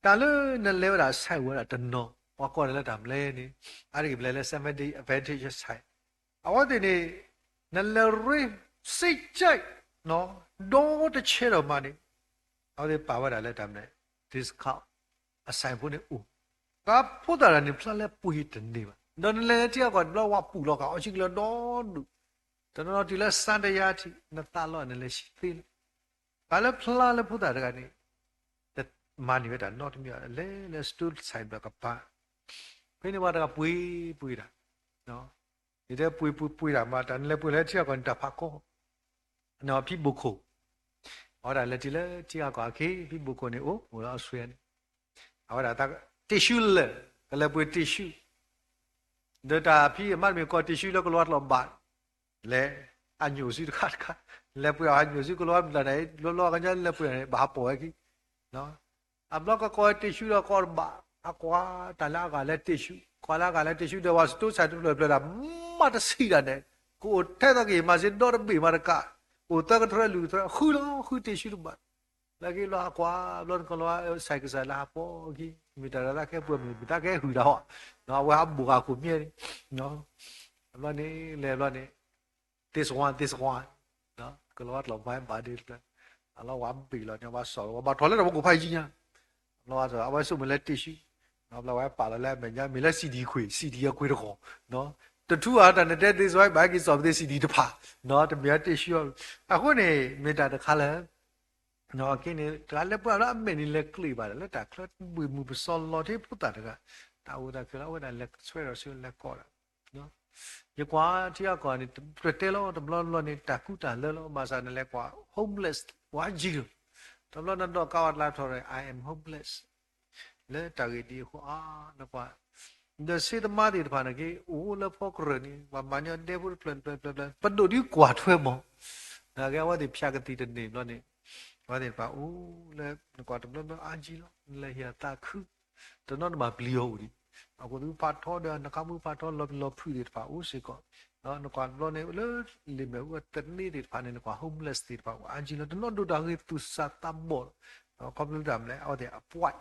တၢ်လၢနလဲၤဝဲဒၣ် site ဝဲဒၣ်တနီၤ ပှၤကိးဒၣ်လၢတၢ်မနုၤလဲၣ်န့ၣ် အါတက့ၢ်ပလဲၤလၢ Seventh-day Adventist site အဝဲသ့ၣ်န့ၣ် နလဲၤရ့ စ့ကၠဲး ဒီတဆဲဒီးမးန့ၣ် အဝဲသ့ၣ်ပာ်ဝဲဒၣ်လၢတၢ်မနုၤလဲၣ် discount အ site ဖိန့ၣ်အိၣ် ကဖိသၣ်တဂၤန့ၣ် ဖျါလၢပှ့ၤတန့ၢ်ဘၣ် ဒီးနလဲၤလၢထံဂၤကီၢ်န့ၣ် ဘျီဝဲပူၤလီၤက့ၤ အီၣ်ကံကလၢာ်ဒီဒူၣ် တနီၤနီၤတုၤလၢ စါတယါထံး နသးလီနလဲၤဆံးသ့လီၤ ပှၤလၢဖျါလၢဖိသၣ်တဂၤန့ၣ် တမၤန့ၢ်ဝဲတၢ်နီတမံၤ လဲၤလၢ store site ဘျီကပၤ ဖဲန့ၣ်ပှၤတဂၤပှ့ၤပှ့ၤတၢ် ယတဲပှ့ၤပှ့ၤပှ့ၤတၢ်မး တၢ်နလဲၤပှ့ၤလၢထံဂၤကီၢ်န့ၣ် တၢ်ဖးကီ ဖံဘိၣ်ခိၣ် အဝဲဒၣ်လဲၤတုၤလၢထံဂၤကီၢ်အခံ ဖံဘိၣ်ခိၣ်န့ၣ်အိၣ် အိၣ်လၢ Australia န့ၣ် အဝဲဒၣ် tissue လၢာ် ကလဲၤပှ့ၤ tissue ဒီးတၢ်ဖံးအမါတမံၤကိး tissue လၢကလီၤဝါကျိာ်ဘၣ် လဲၤ အညိၣ်စုတခါတခါ လဲၤပှ့ၤအီၤအညိၣ်စုကလီၤဝါဘျီန့ၣ် ဘျီဘျီကညီလဲၤပှ့ၤန့ၣ် ဘၣ်ဟးပိာ်ဝဲခံ အဘျီကကိး tissue ဒီးကိးတဘၣ် အကွၢ်တၢ်လၢအဂၤလၢ tissue ကွၢ်လၢအဂၤလၢ tissue ဒီးပှၤ store site တဖျၢၣ်ဖျၢၣ်ဒၣ် မးတဆံးဒၣ်န့ၣ် ကအိၣ်ထဲသိးက့ၤ မၤစ့ဒီတဘ့ၣ်မးတကး အိၣ်သၢကထြၢလူၤကထြၢ ဃုလီၤ ဃု tissue တဘၣ် လၢခံဘျီဟးကွၢ် ဘျီနကလီၤဝါ site ကစၢ်လၢဟးပိာ်ခံ မ့ၢ်တၢ်လၢသးကဲပှဲၤမုၢ် မ့ၢ်သးကဲဟုၣ်တၢ်ဟီ အဝဲဟးဘိၣ်ဃာ်ခိၣ်မ့ၢ်န့ၣ် ဘျီန့ၣ် လဲၤဘျီန့ၣ် this one this one ကလီၤဝါကျိာ်မၤဘၣ်ဒ်တဖျၢၣ် အလီၤဝဲဘ့ၣ်လီၤန့ၣ် ဝဲစီၣ်ဝဲဘၣ်ထီၣ်လၢတၢ်မူခိၣ်ဖးယံၤညါ ဘျီဝဲစီၣ် အဝဲဆိကမိၣ်လၢ tissue ဘျီဝဲပာ်လီၤလၢအမဲာ်ညါ မ့ၢ်လၢ CD ခွ့ CD အခွ့တဃီၤ တထူအတၢ်နတဲ this one ဘၣ်က့ၤစီၣ်ပသ့ CD တဖၣ် တမ့ၢ် tissue အဃိန့ၣ် မ့ၢ်တၢ်တခါလၢ က့န့ၣ် တဂၤလဲၤပှ့ၤအီၤလၢအမဲာ်န့ၣ် လဲၤကျ့ၤဘၣ်ဒီး လၢတၢ်ချၢဘှ့ၣ်မုၢ်ပစီလီၤထံဖိသၣ်တဂၤ တၢ်အိၣ်တၢ်ခဲလၢာ် အဝဲဒၣ်လဲၤဆွဲဒီးဆူလဲၤကိးဒီး ယကွၢ်ထံဂၤကီၢ်န့ၣ် ပတဲလီၤတဘျီဘျီန့ၣ် တၢ်ကူတၢ်လၢလီၤ ဘၣ်ဆၣ်နလဲၤကွၢ် homeless ပှၤကံလီၤ တဘျီနဒီးကးဝဲတလါထီၣ်ဒီး I am homeless လၢတၢ်ဂ့ၢ်ဒ်အဃိ အါ နကွၢ် ဒီးစ့တမါသ့ၣ်တဖၣ်န့ၣ်က့ အိၣ်လၢဖီကရၢၢ်န့ၣ် ပှၤမၤညီဒဲဖိတဖျၢၣ်တဖျၢၣ်တဖျၢၣ် ပဒိၣ်ဒုးကွၢ်ထွဲမး နကဲအဝဲသ့ၣ်ဖၠးကသံၣ်တန့ၢ်ဘျီန့ၣ် အဝဲသ့ၣ်တဖၣ်အိၣ်လၢ နကွၢ်တဘျီဘျီအါကံလီၤ နလဲၤဟ့ၣ်အသးခု တနီၤတဘၣ်ပျံၤအီၤအိၣ်ဒံး အခိၣ်သးဖးထီဒီး နခါမုၢ်ဖးထီလီၤပျံၤလီၤဖုးသ့ၣ်တဖၣ်အိၣ်စ့ၢ်ကီး နကွၢ်တဘျီန့ၣ် လၢလံာ်မဲာ်ဟူအသန့သ့ၣ်တဖၣ်န့ၣ် နကွၢ် homeless သ့ၣ်တဖၣ်အိၣ်အါကံလီၤ တနီၤဒိၣ်တၢ်ဂ့ၤသူၣ်စၢ်သးဘီၣ် ခီဖျိတၢ်မနုၤလဲၣ် အဝဲသ့ၣ်အ point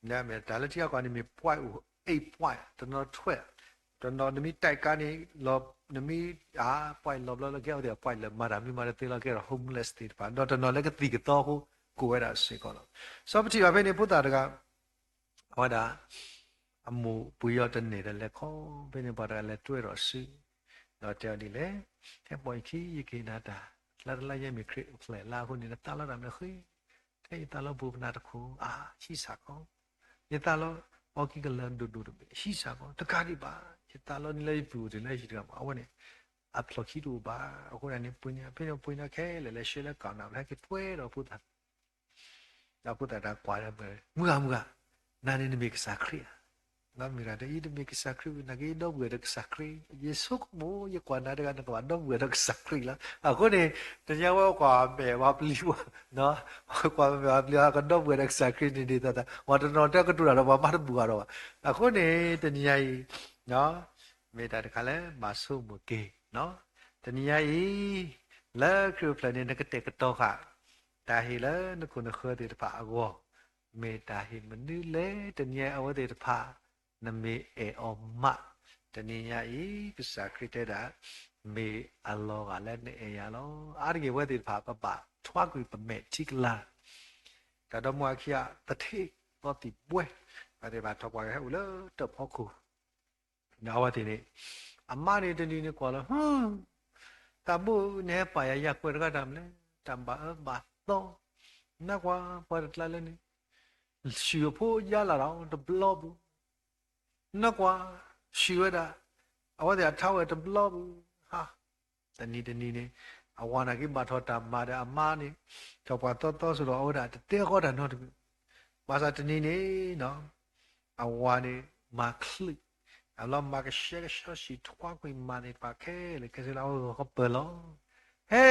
တၢ်လၢထံဂၤကီၢ်န့ၣ်မ့ၢ် point အိၣ် eight point တနီၤ twelve တနီၤနမ့ၢ် တိုက်ခန်း န့ၣ် လီၤ နမ့ၢ် အါ point လီၤဘျီလၢကဲအဝဲသ့ၣ်အ point လၢမၤတၢ်မနုၤမၤတၢ်သ့လီၤကဲဒီး homeless သ့ၣ်တဖၣ် ဒီးတနီၤလၢကသံၣ်ကသီအဃိ ကိးဝဲဒၣ်စ့ၢ်ကီးလီၤ စီၤပထံၣ်ဘၣ်ဖဲန့ၣ် ဖိသၣ်တဂၤ အဝဲဒၣ် အမိၢ်ပှ့ၤအီၤတန့ၢ်ဒီးလဲၤခီ ဖဲန့ၣ်ပှၤတဂၤလဲၤတွဲဒီးစု ဒီးတဲအီၤဒ်လဲၣ်, ဟဲပိာ်ယခံ ယကဟ့ၣ်နၤတၢ်, လါတလါယဲမ့ၢ်ခရံာ်အိၣ်ဖျဲၣ်လါအဃိန့ၣ် နသးလီတၢ်မနုၤဃ့, ထဲယသးလီပူၤပနၢ်တခိၣ် အါ ဟံးစၢ်ကီး, ယသးလီ အီကံကလၢၤဒိၣ်ဒိၣ်တဘ့ၣ် ဟံးစၢ်ကီး, တကးဒံးဘၣ် ယသးလီန့ၣ်လၢယပုၢ်အိၣ်တ့ၢ်လၢယဟံၣ်တဂၤမး အဝဲန့ၣ် အဖျိၣ်ခံတအိၣ်ဘၣ်, အဃိန့ၣ် ပှ့ၤန့ၢ် ဖဲန့ၣ်ပှ့ၤန့ၢ်ခဲလၢာ် လဲၤဆှၢလၢကၢ်နၢ် ဟဲက့ၤပှဲၤဒီးဖိသၣ် ဒီးဖိသၣ်တဂၤကွၢ်လၢမုၢ်ဂၤ, မုၢ်ဂၤ, နၤန့ၣ်နမ့ၢ်ကစၢ်ခရံာ်ဧါ, ဒီးမုၢ်ဂၤတဲ ယတမ့ၢ်ကစၢ်ခရံာ်ဘၣ် နာ်က့ယဒီပုၢ်ဝဲၢ်ဒီးကစၢ်ခရံာ်, ယဆိကမိၣ် ယကွၢ်နၤတဂၤ နကဘၣ်ဒီပုၢ်ဝဲၢ်ဒီးကစၢ်ခရံာ်လီၤ, အဃိန့ၣ် တနံၤအံၤဝဲကွၢ်မဲာ်ဝဲပျံၤဝဲ, ကွၢ်မဲာ်ဝဲပျံၤ ကဒီပုၢ်ဝဲၢ်ဒီးကစၢ်ခရံာ်န့ၣ်ဒ်သိးသိး ပှၤတနီၤတဲကတိၤတၢ်ဒီးပှၤမၤတဘူၣ်အါဒီးဘၣ်, အဃိန့ၣ် တနံၤအံၤ မ့ၢ်တၢ်တခါလၢဘၣ်ဆိကမိၣ်က့ၤ, တနံၤအံၤ လၢခရံာ်အိၣ်ဖျဲၣ်န့ၣ် နကတဲာ်ကတီၤဃာ် တၢ်ဟ့ၣ်လၢနခိၣ်နဃၢၤသ့ၣ်တဖၣ်အဂီၢ်, မ့ၢ်တၢ်ဟ့ၣ်မနုၤလဲၣ်, တနံၤအံၤအဝဲသ့ၣ်တဖၣ် နမ့ၢ်အဲၣ်အီၤမး, တ တနံၤညါအံၤ ကစၢ်ခရံာ်တဲဒၣ် မ့ၢ်အလီၤဂာ်လၢနအဲၣ်ယၤလီၤ. အါတက့ၢ်ဝဲသ့ၣ်တဖၣ် ပဘၣ်ထွါကွံာ်ပမဲာ်ထံကလၤ, တၢ်ဒီမါဝၤခံဂၤ သထ့သီသံၣ်ဘှဲ, အဝဲသ့ၣ်ဘၣ်ထီၣ်ပှၢ်ကဟဲအိၣ်လၢတၢ်ဖီခိၣ် အဝဲသ့ၣ်န့ၣ် အမါန့ၣ်တနံၤန့ၣ်ကွၢ်လီၤ, သးဘိ နဟဲပာ်ယၤယၢ်ကွဲးတဂၤတၢ်မနုၤလဲၣ်, တၢ်ဘၣ်အၢဘၣ်သီ, နကွၢ်ပှၤတကျါလၢန့ၣ် ဆံၣ်အဖိယါလၢ်ဒီးတဘျီပူၤ, နကွၢ် ဆံၣ်ဝဲဒၣ် အဝဲသ့ၣ်အထါဝဲတဘျီပူၤ, ဟါ တနံၤတနံၤန့ၣ် အဝၤနာ်က့ဘၣ်ထီၣ်တၢ်မၤဒီးအမါန့ၣ် ထီၣ်ပှၢ်သီသီစ့ၢ်ကီး အဝဲဒၣ်တတဲဃီတၢ်နီတမံၤ, ဘၣ်ဆၣ်တနံၤန့ၣ် အဝၤန့ၣ်မၤချုး, အလီၤမၤကဆှဲကဆှီဆံးထွါကွံာ်မးသ့ၣ်တဖၣ်ခဲလၢာ်ခဲဆ့လၢအဝဲဂီၤခီပၢၢ်လီၤ. ဟဲ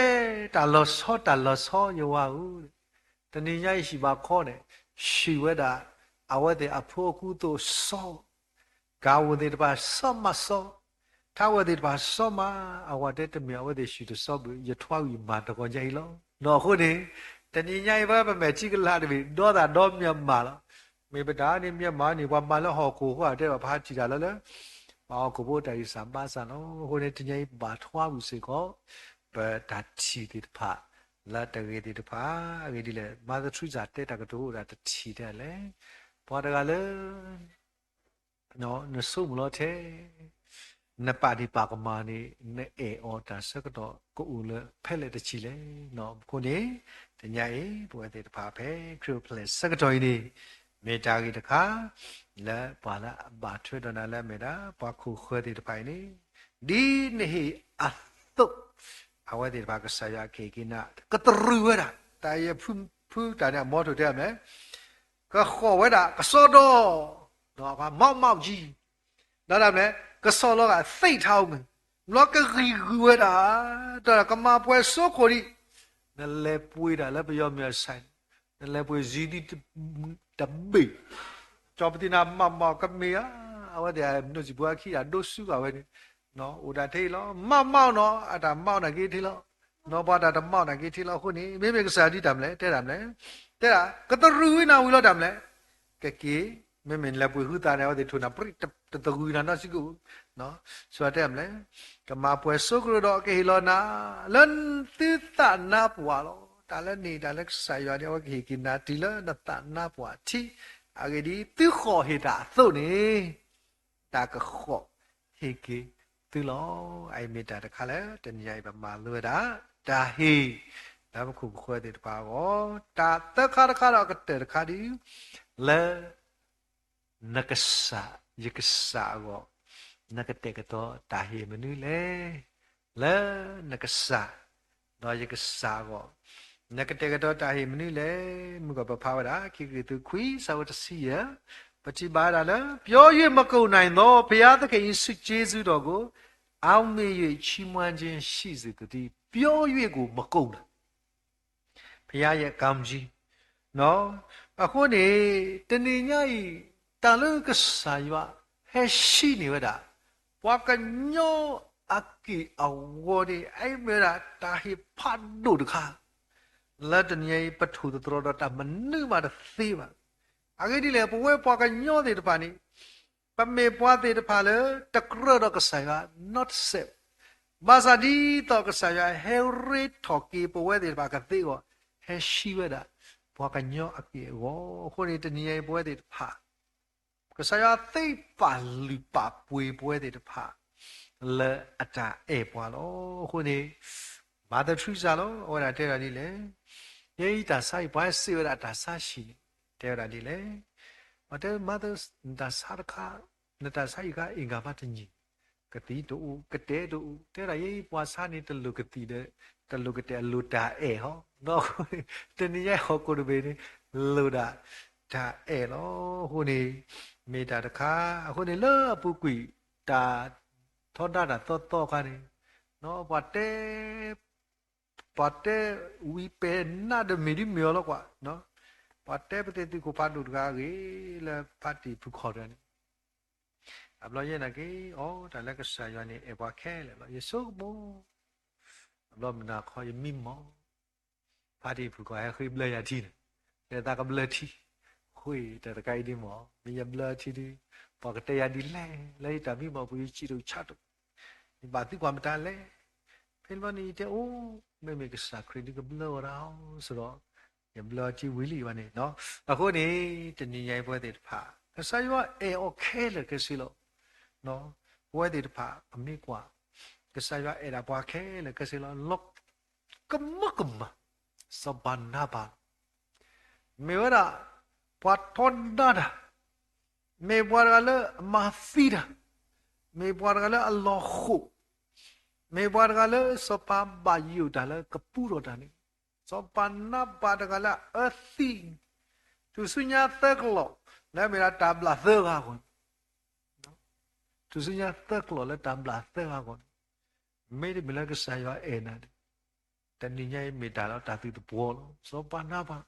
တၢ်လီၤဆီတၢ်လီၤဆီယဝၤဧၢ, တနံၤညါအံၤဟံၣ်ဘၣ်ခီန့ၣ် ဆံၣ်ဝဲဒၣ် အဝဲသ့ၣ်အဖိအကူအသိးစီ ကၤဝိၣ်သ့ၣ်တဖၣ်စီမးစီ, ထါဝဲသ့ၣ်တဖၣ်စီမး, အဝၤတဲတမ့ၢ်အဝဲသ့ၣ်ဆံၣ်တစီဘၣ် ယထွါဝံၤမၤတဂီၤညါအံၤလီၤ. ဒီးအဃိန့ၣ် တနံၤညါအံၤဝဲပမဲာ်ထံကလၤတဘ့ၣ် ဒီသးဒီမၠၢမးလီၤ. မ့ၢ်ပတၢ်န့ၣ်မၠၢမးန့ၣ် ပှၤမၤလၢဟီၣ်ခိၣ်အဃိ တဲဘၣ်ပဟးထံၣ်တၢ်လၢလၢ ပှၤဟီၣ်ခိၣ်ဖိတၢ်ဂံၢ်စၢ်ဘါစၢ်လီၤ. အဃိန့ၣ် တနံၤညါအံၤဘၣ်ထွါဝံၤစ့ၢ်ကီး ပတၢ်ထံၣ်သ့ၣ်တဖၣ် လၢတဂ့ၤသ့ၣ်တဖၣ် အဂ့ၢ်ဒ်လဲၣ် Mother Teresa တဲတၢ်ကတိၤအိၣ်ဒၣ်တထံၣ်တဲလဲၣ်, ပှၤတဂၤလၢ နဆိကမိၣ်လီၤထဲ နပာ်ဒ့ၣ်ပာ်ကမၣ်န့ၣ် နအဲၣ်အီၤတၢ်ဆၢကတီၢ်ကအိၣ်လၢဖဲလဲၣ်တဆံးလဲၣ်. အဃိန့ၣ် တနံၤညါအံၤ ပဝဲသ့ၣ်တဖၣ်ဖဲခရံာ်အိၣ်ဖျဲၣ်ဆၢကတီၢ်အံၤန့ၣ် မ့ၢ်တၢ်ဂ့ၢ်တခါ လၢပှၤလၢအဘၣ်ထွဲဒီးနၤလၢအမ့ၢ်ဒၣ် ပှၤခိၣ်ဃၢၤသ့ၣ်တဖၣ်အံၤန့ၣ် ဒ်နဟ့ၣ်အသိး အဝဲသ့ၣ်တဖၣ်ကစၢ်ယွၤကဟ့ၣ်က့ၤနၤ ကတရံးဝဲဒၣ် တၢ်အံၤဖုတၢ်န့ၣ် အမီထိၣ်တဲအမဲာ် ကဃီၣ်ဝဲဒၣ် ကစီဒီ မီၣ်မီၣ်ကံ ဒီးဒၣ်မနုၤလဲၣ် ကစီၣ်လီၤဂာ်သ့ၣ်ထါအိၣ်မ့ၢ် ဘျီကဂံၢ်ဂုာ်ဝဲဒၣ် ဒီးကမၤပှဲၤစိခိၣ်ဒံး နလဲၤပှ့ၤတၢ်လၢပယီၤမ့ၢ်အဆဲးန့ၣ် နလဲၤပှ့ၤစံဒံတဘ့ၣ် ကၠီပသံနၤမၤမၤကမ့ၢ်ဧါ အဝဲသ့ၣ်မနိစံၣ်ပှၤခံဂၤဒိးစုကဝဲန့ၣ် အိၣ်ဒၣ်ထဲအံၤလီၤ မၤမၤနီၤ အတၢ်မၤနီၤက့ထဲလီၤ နီၤပှၤတၢ်တမၤနီၤက့ထဲလီၤအဃိန့ၣ် မ့မ့ၢ်ကစၢ်ယွၤဒ်တၢ်မနုၤလဲၣ် တဲတၢ်မနုၤလဲၣ် တဲဒၣ် ကတရံးဝဲနၤဝံၤလီၤတၢ်မနုၤလဲၣ် ကက့ၤ မ့မ့ၢ်နလဲၤပှ့ၤဃုသးန့ၣ် အဝဲသ့ၣ်ထိၣ်နၤပြံ တသဂုၤနၤနီတစုကအိၣ် စတဲမနုၤလဲၣ် ကမၤပှဲၤစိကရၢဒီးကဟ့ၣ်လီၤနၤ လၢသုသးနါပှၢ်လီၤ တၢ်လၢန့ၣ် တၢ်လၢကစၢ်ယွၤန့ၣ် အဝဲကဟ့ၣ်က့ၤနၤတုၤလၢနသးနါပှၢ်ထံ အဂ့ၢ်ဒ်အံၤ သုဃီၣ်ဟ့ၣ်တၢ်အသိးန့ၣ် တၢ်ကဃီၣ်ဟ့ၣ်က့ၤသုလီၤ. အအံၤမ့ၢ်တၢ်တခါလၢ တနံၤညါအံၤပမၤလိဝဲဒၣ် တၢ်ဟ့ၣ် လၢပခိၣ်ပဃၢၤသ့ၣ်တဖၣ်အဂီၢ် တၢ်သၢခါတခါဒီးကတၢၢ်တခါဒ် လၢ နကစၢ် ယကစၢ်အဂီၢ် နကတဲာ်ကတီၤတ�är်ဟ့ၣ်မနုၤလဲၣ်. လၢနကစၢ် ဒီးယကစၢ်အဂီၢ် နကတဲာ်ကတီၤတၢ်ဟ့ၣ်မနုၤလဲၣ်. မုၢ်ကီၢ်ပဖးဝဲဒၣ် ခံကရံၣ်သူးခွံ ဆၢဖိတဆံယဲၢ် ပထံၣ်ဘၣ်ဝဲဒၣ်လၢ ပျော်၍ မကုန်နိုင်သော ဘုရားသခင်၏ ဆုကျေးဇူးတော်ကို အောက်မေ့၍ ချီးမွမ်းခြင်း ရှိစေသတည်း. ပျော်၍ မကုန်နိုင် ဘုရားရဲ့ကောင်းကြီး အဃိန့ၣ် တနံၤညါအံၤ တၢ်လၢကစၢ်ယွၤဟဲဟံးန့ၢ်ဝဲဒၣ် ပှၤကညီအက့ၢ်အဂီၤန့ၣ် အအံၤမ့ၢ်ဝဲဒၣ်တၢ်ဟ့ၣ်ဖးဒိၣ်တခါ လၢတနံၤညါအံၤ ပထိၣ်သတြီၤဒီးတၢ်မနုၤမးတသ့ဘၣ်. အဂ့ၢ်ဒ်လဲၣ် ပဝဲပှၤကညီသ့ၣ်တဖၣ်န့ၣ် ပမ့ၢ်ပှၤသ့ၣ်တဖၣ်လၢတကြၢးဒီးကစၢ်ယွၤနီတစဲးဘၣ်. ဘၣ်ဆၣ်ဒ်သိးကစၢ်ယွၤဟဲရ့ထီၣ်က့ၤပဝဲသ့ၣ်တဖၣ်ကသ့အဂီၢ် ဟဲဟံးဝဲဒၣ် ပှၤကညီအက့ၢ်အဂီၤ. အဃိန့ၣ် တနံၤညါအံၤပဝဲသ့ၣ်တဖၣ် ကစၢ်ယွၤသ့ပာ်လုၢ်ပာ်ပှ့ၤပဝဲသ့ၣ်တဖၣ် လၢအတၢ်အဲၣ်ပှၤလီၤ. အဃိန့ၣ် Mother Teresa လီၤ အဝဲဒၣ်တဲဒၣ်ဒ်လဲၣ်. ယဲအံၤတၢ်ဆါဟံၣ် ပှၤစံးဝဲဒၣ်တၢ်ဆါဟံၣ်န့ၣ် တဲဝဲဒၣ်ဒ်လဲၣ်. ပှၤတဲ Mother နတၢ်ဆါတခါ နတၢ်ဆါဟံၣ်တခါ အ့ၣ်ဂၤမးတညံၣ် ကသံၣ်တအိၣ် ကတဲတအိၣ် တဲဒၣ်ယဲအံၤပှၤဆါန့ၣ် တလိၣ်ကသံၣ်ဒီး တလိၣ်ကတဲ အလိၣ်တၢ်အဲၣ်ဟီ တနံၤညါအံၤဟီၣ်ခိၣ်တဘ့ၣ်န့ၣ် လိၣ်ဒၣ်တၢ်အဲၣ်လီၤ. အဃိန့ၣ် မ့ၢ်တၢ်တခါ အဃိန့ၣ်လၢအပူၤကွံာ် တၢ်ထီဒါတၢ်သီသီအခါန့ၣ် ပှၤတဲ ပှၤတဲဝံၤပဲာ်နးဒီးမ့ၢ်ဒ်မ့ၢ်အီၤလီၤကွၢ်, ပှၤတဲပသ့ၣ်သုးခိၣ်ဖးဒိၣ်တဂၤအဂ့ၢ်လၢဖါတံၢ်ဖုခီၣ်တဂၤန့ၣ်, အဘျီယဲနာ်က့ၤ အိ တၢ်လၢကစၢ်ယွၤန့ၣ် အဲၣ်ပှၤခဲလၢာ်လီၤ ယဆိကမိၣ်, အဘျီမုၢ်နၤခီယမံမီၢ်, ဖါတံၢ်ဖုခီၣ်ဟဲဃ့ဘျၢယၤထံန့ၣ်, တဲသးကဘျၢထံ, ဃ အဃိအံၤတၢ်တခါအံၤဒ်မ့ၢ် မ့ၢ်ယဘျၢထံဒ် ပှၤကတဲယၤဒ်လဲၣ် လၢယတၢ်မံမီၢ်ပူၤ ယစံးတအိၣ်ဆၣ်တအိၣ်, ယဘၣ်သံကွၢ်မတၤလဲၣ်. ဖဲန့ၣ်ဘျီန့ၣ် ယတဲအိၣ် မ့မ့ၢ်ကစၢ်ခရံာ်ဒ်ကဘျၢဝဲဒၣ်အီၤ စ့ၢ်ဒီး ယဘျၢထံဝံၤလံဘၣ်န့ၣ်. အဃိန့ၣ် တနံၤညါအံၤပဝဲသ့ၣ်တဖၣ် ကစၢ်ယွၤအဲၣ်အီၤခဲလၢာ်ခဲဆ့လီၤ. ပဝဲသ့ၣ်တဖၣ် ပမ့ၢ်ကွၢ် ကစၢ်ယွၤအဲၣ်ဒၣ်ပှၤခဲလၢာ်ခဲဆ့လီၤ. လီၤကမၢကမၣ် စီၤပၤနါပၢၣ် မ့ၢ်ဝဲဒၣ် ပှၤထီဒါတၢ်, မ့ၢ်ပှၤတဂၤလၢအမၤသံတၢ်, မ့ၢ်ပှၤတဂၤလၢအလီၤဃိာ်, မ့ၢ်ပှၤတဂၤလၢစီၤပၤဘၣ်ယိၣ်တၢ်လၢကပူထီၣ်တၢ်န့ၣ်, စီၤပၤနါပၢၣ်တဂၤလၢအအၢသံ ထူၣ်စုညါသၢကလီၢ် လၢအမ့ၢ်ဒၣ်တၢ်ဘျၣ်သၢဂၤအဂီၢ်န့ၣ်, ထူၣ်စုညါသၢကလီၢ်လၢတၢ်ဘျၣ်သၢဂၤအဂီၢ်န့ၣ်, မ့တမ့ၢ်လၢကစၢ်ယွၤအဲၣ်နၤန့ၣ် တနံၤညါအံၤမ့ၢ်တၢ်လီၤတၢ်သုးတဘှီလီၤ. စီၤပၤနါပၢၣ်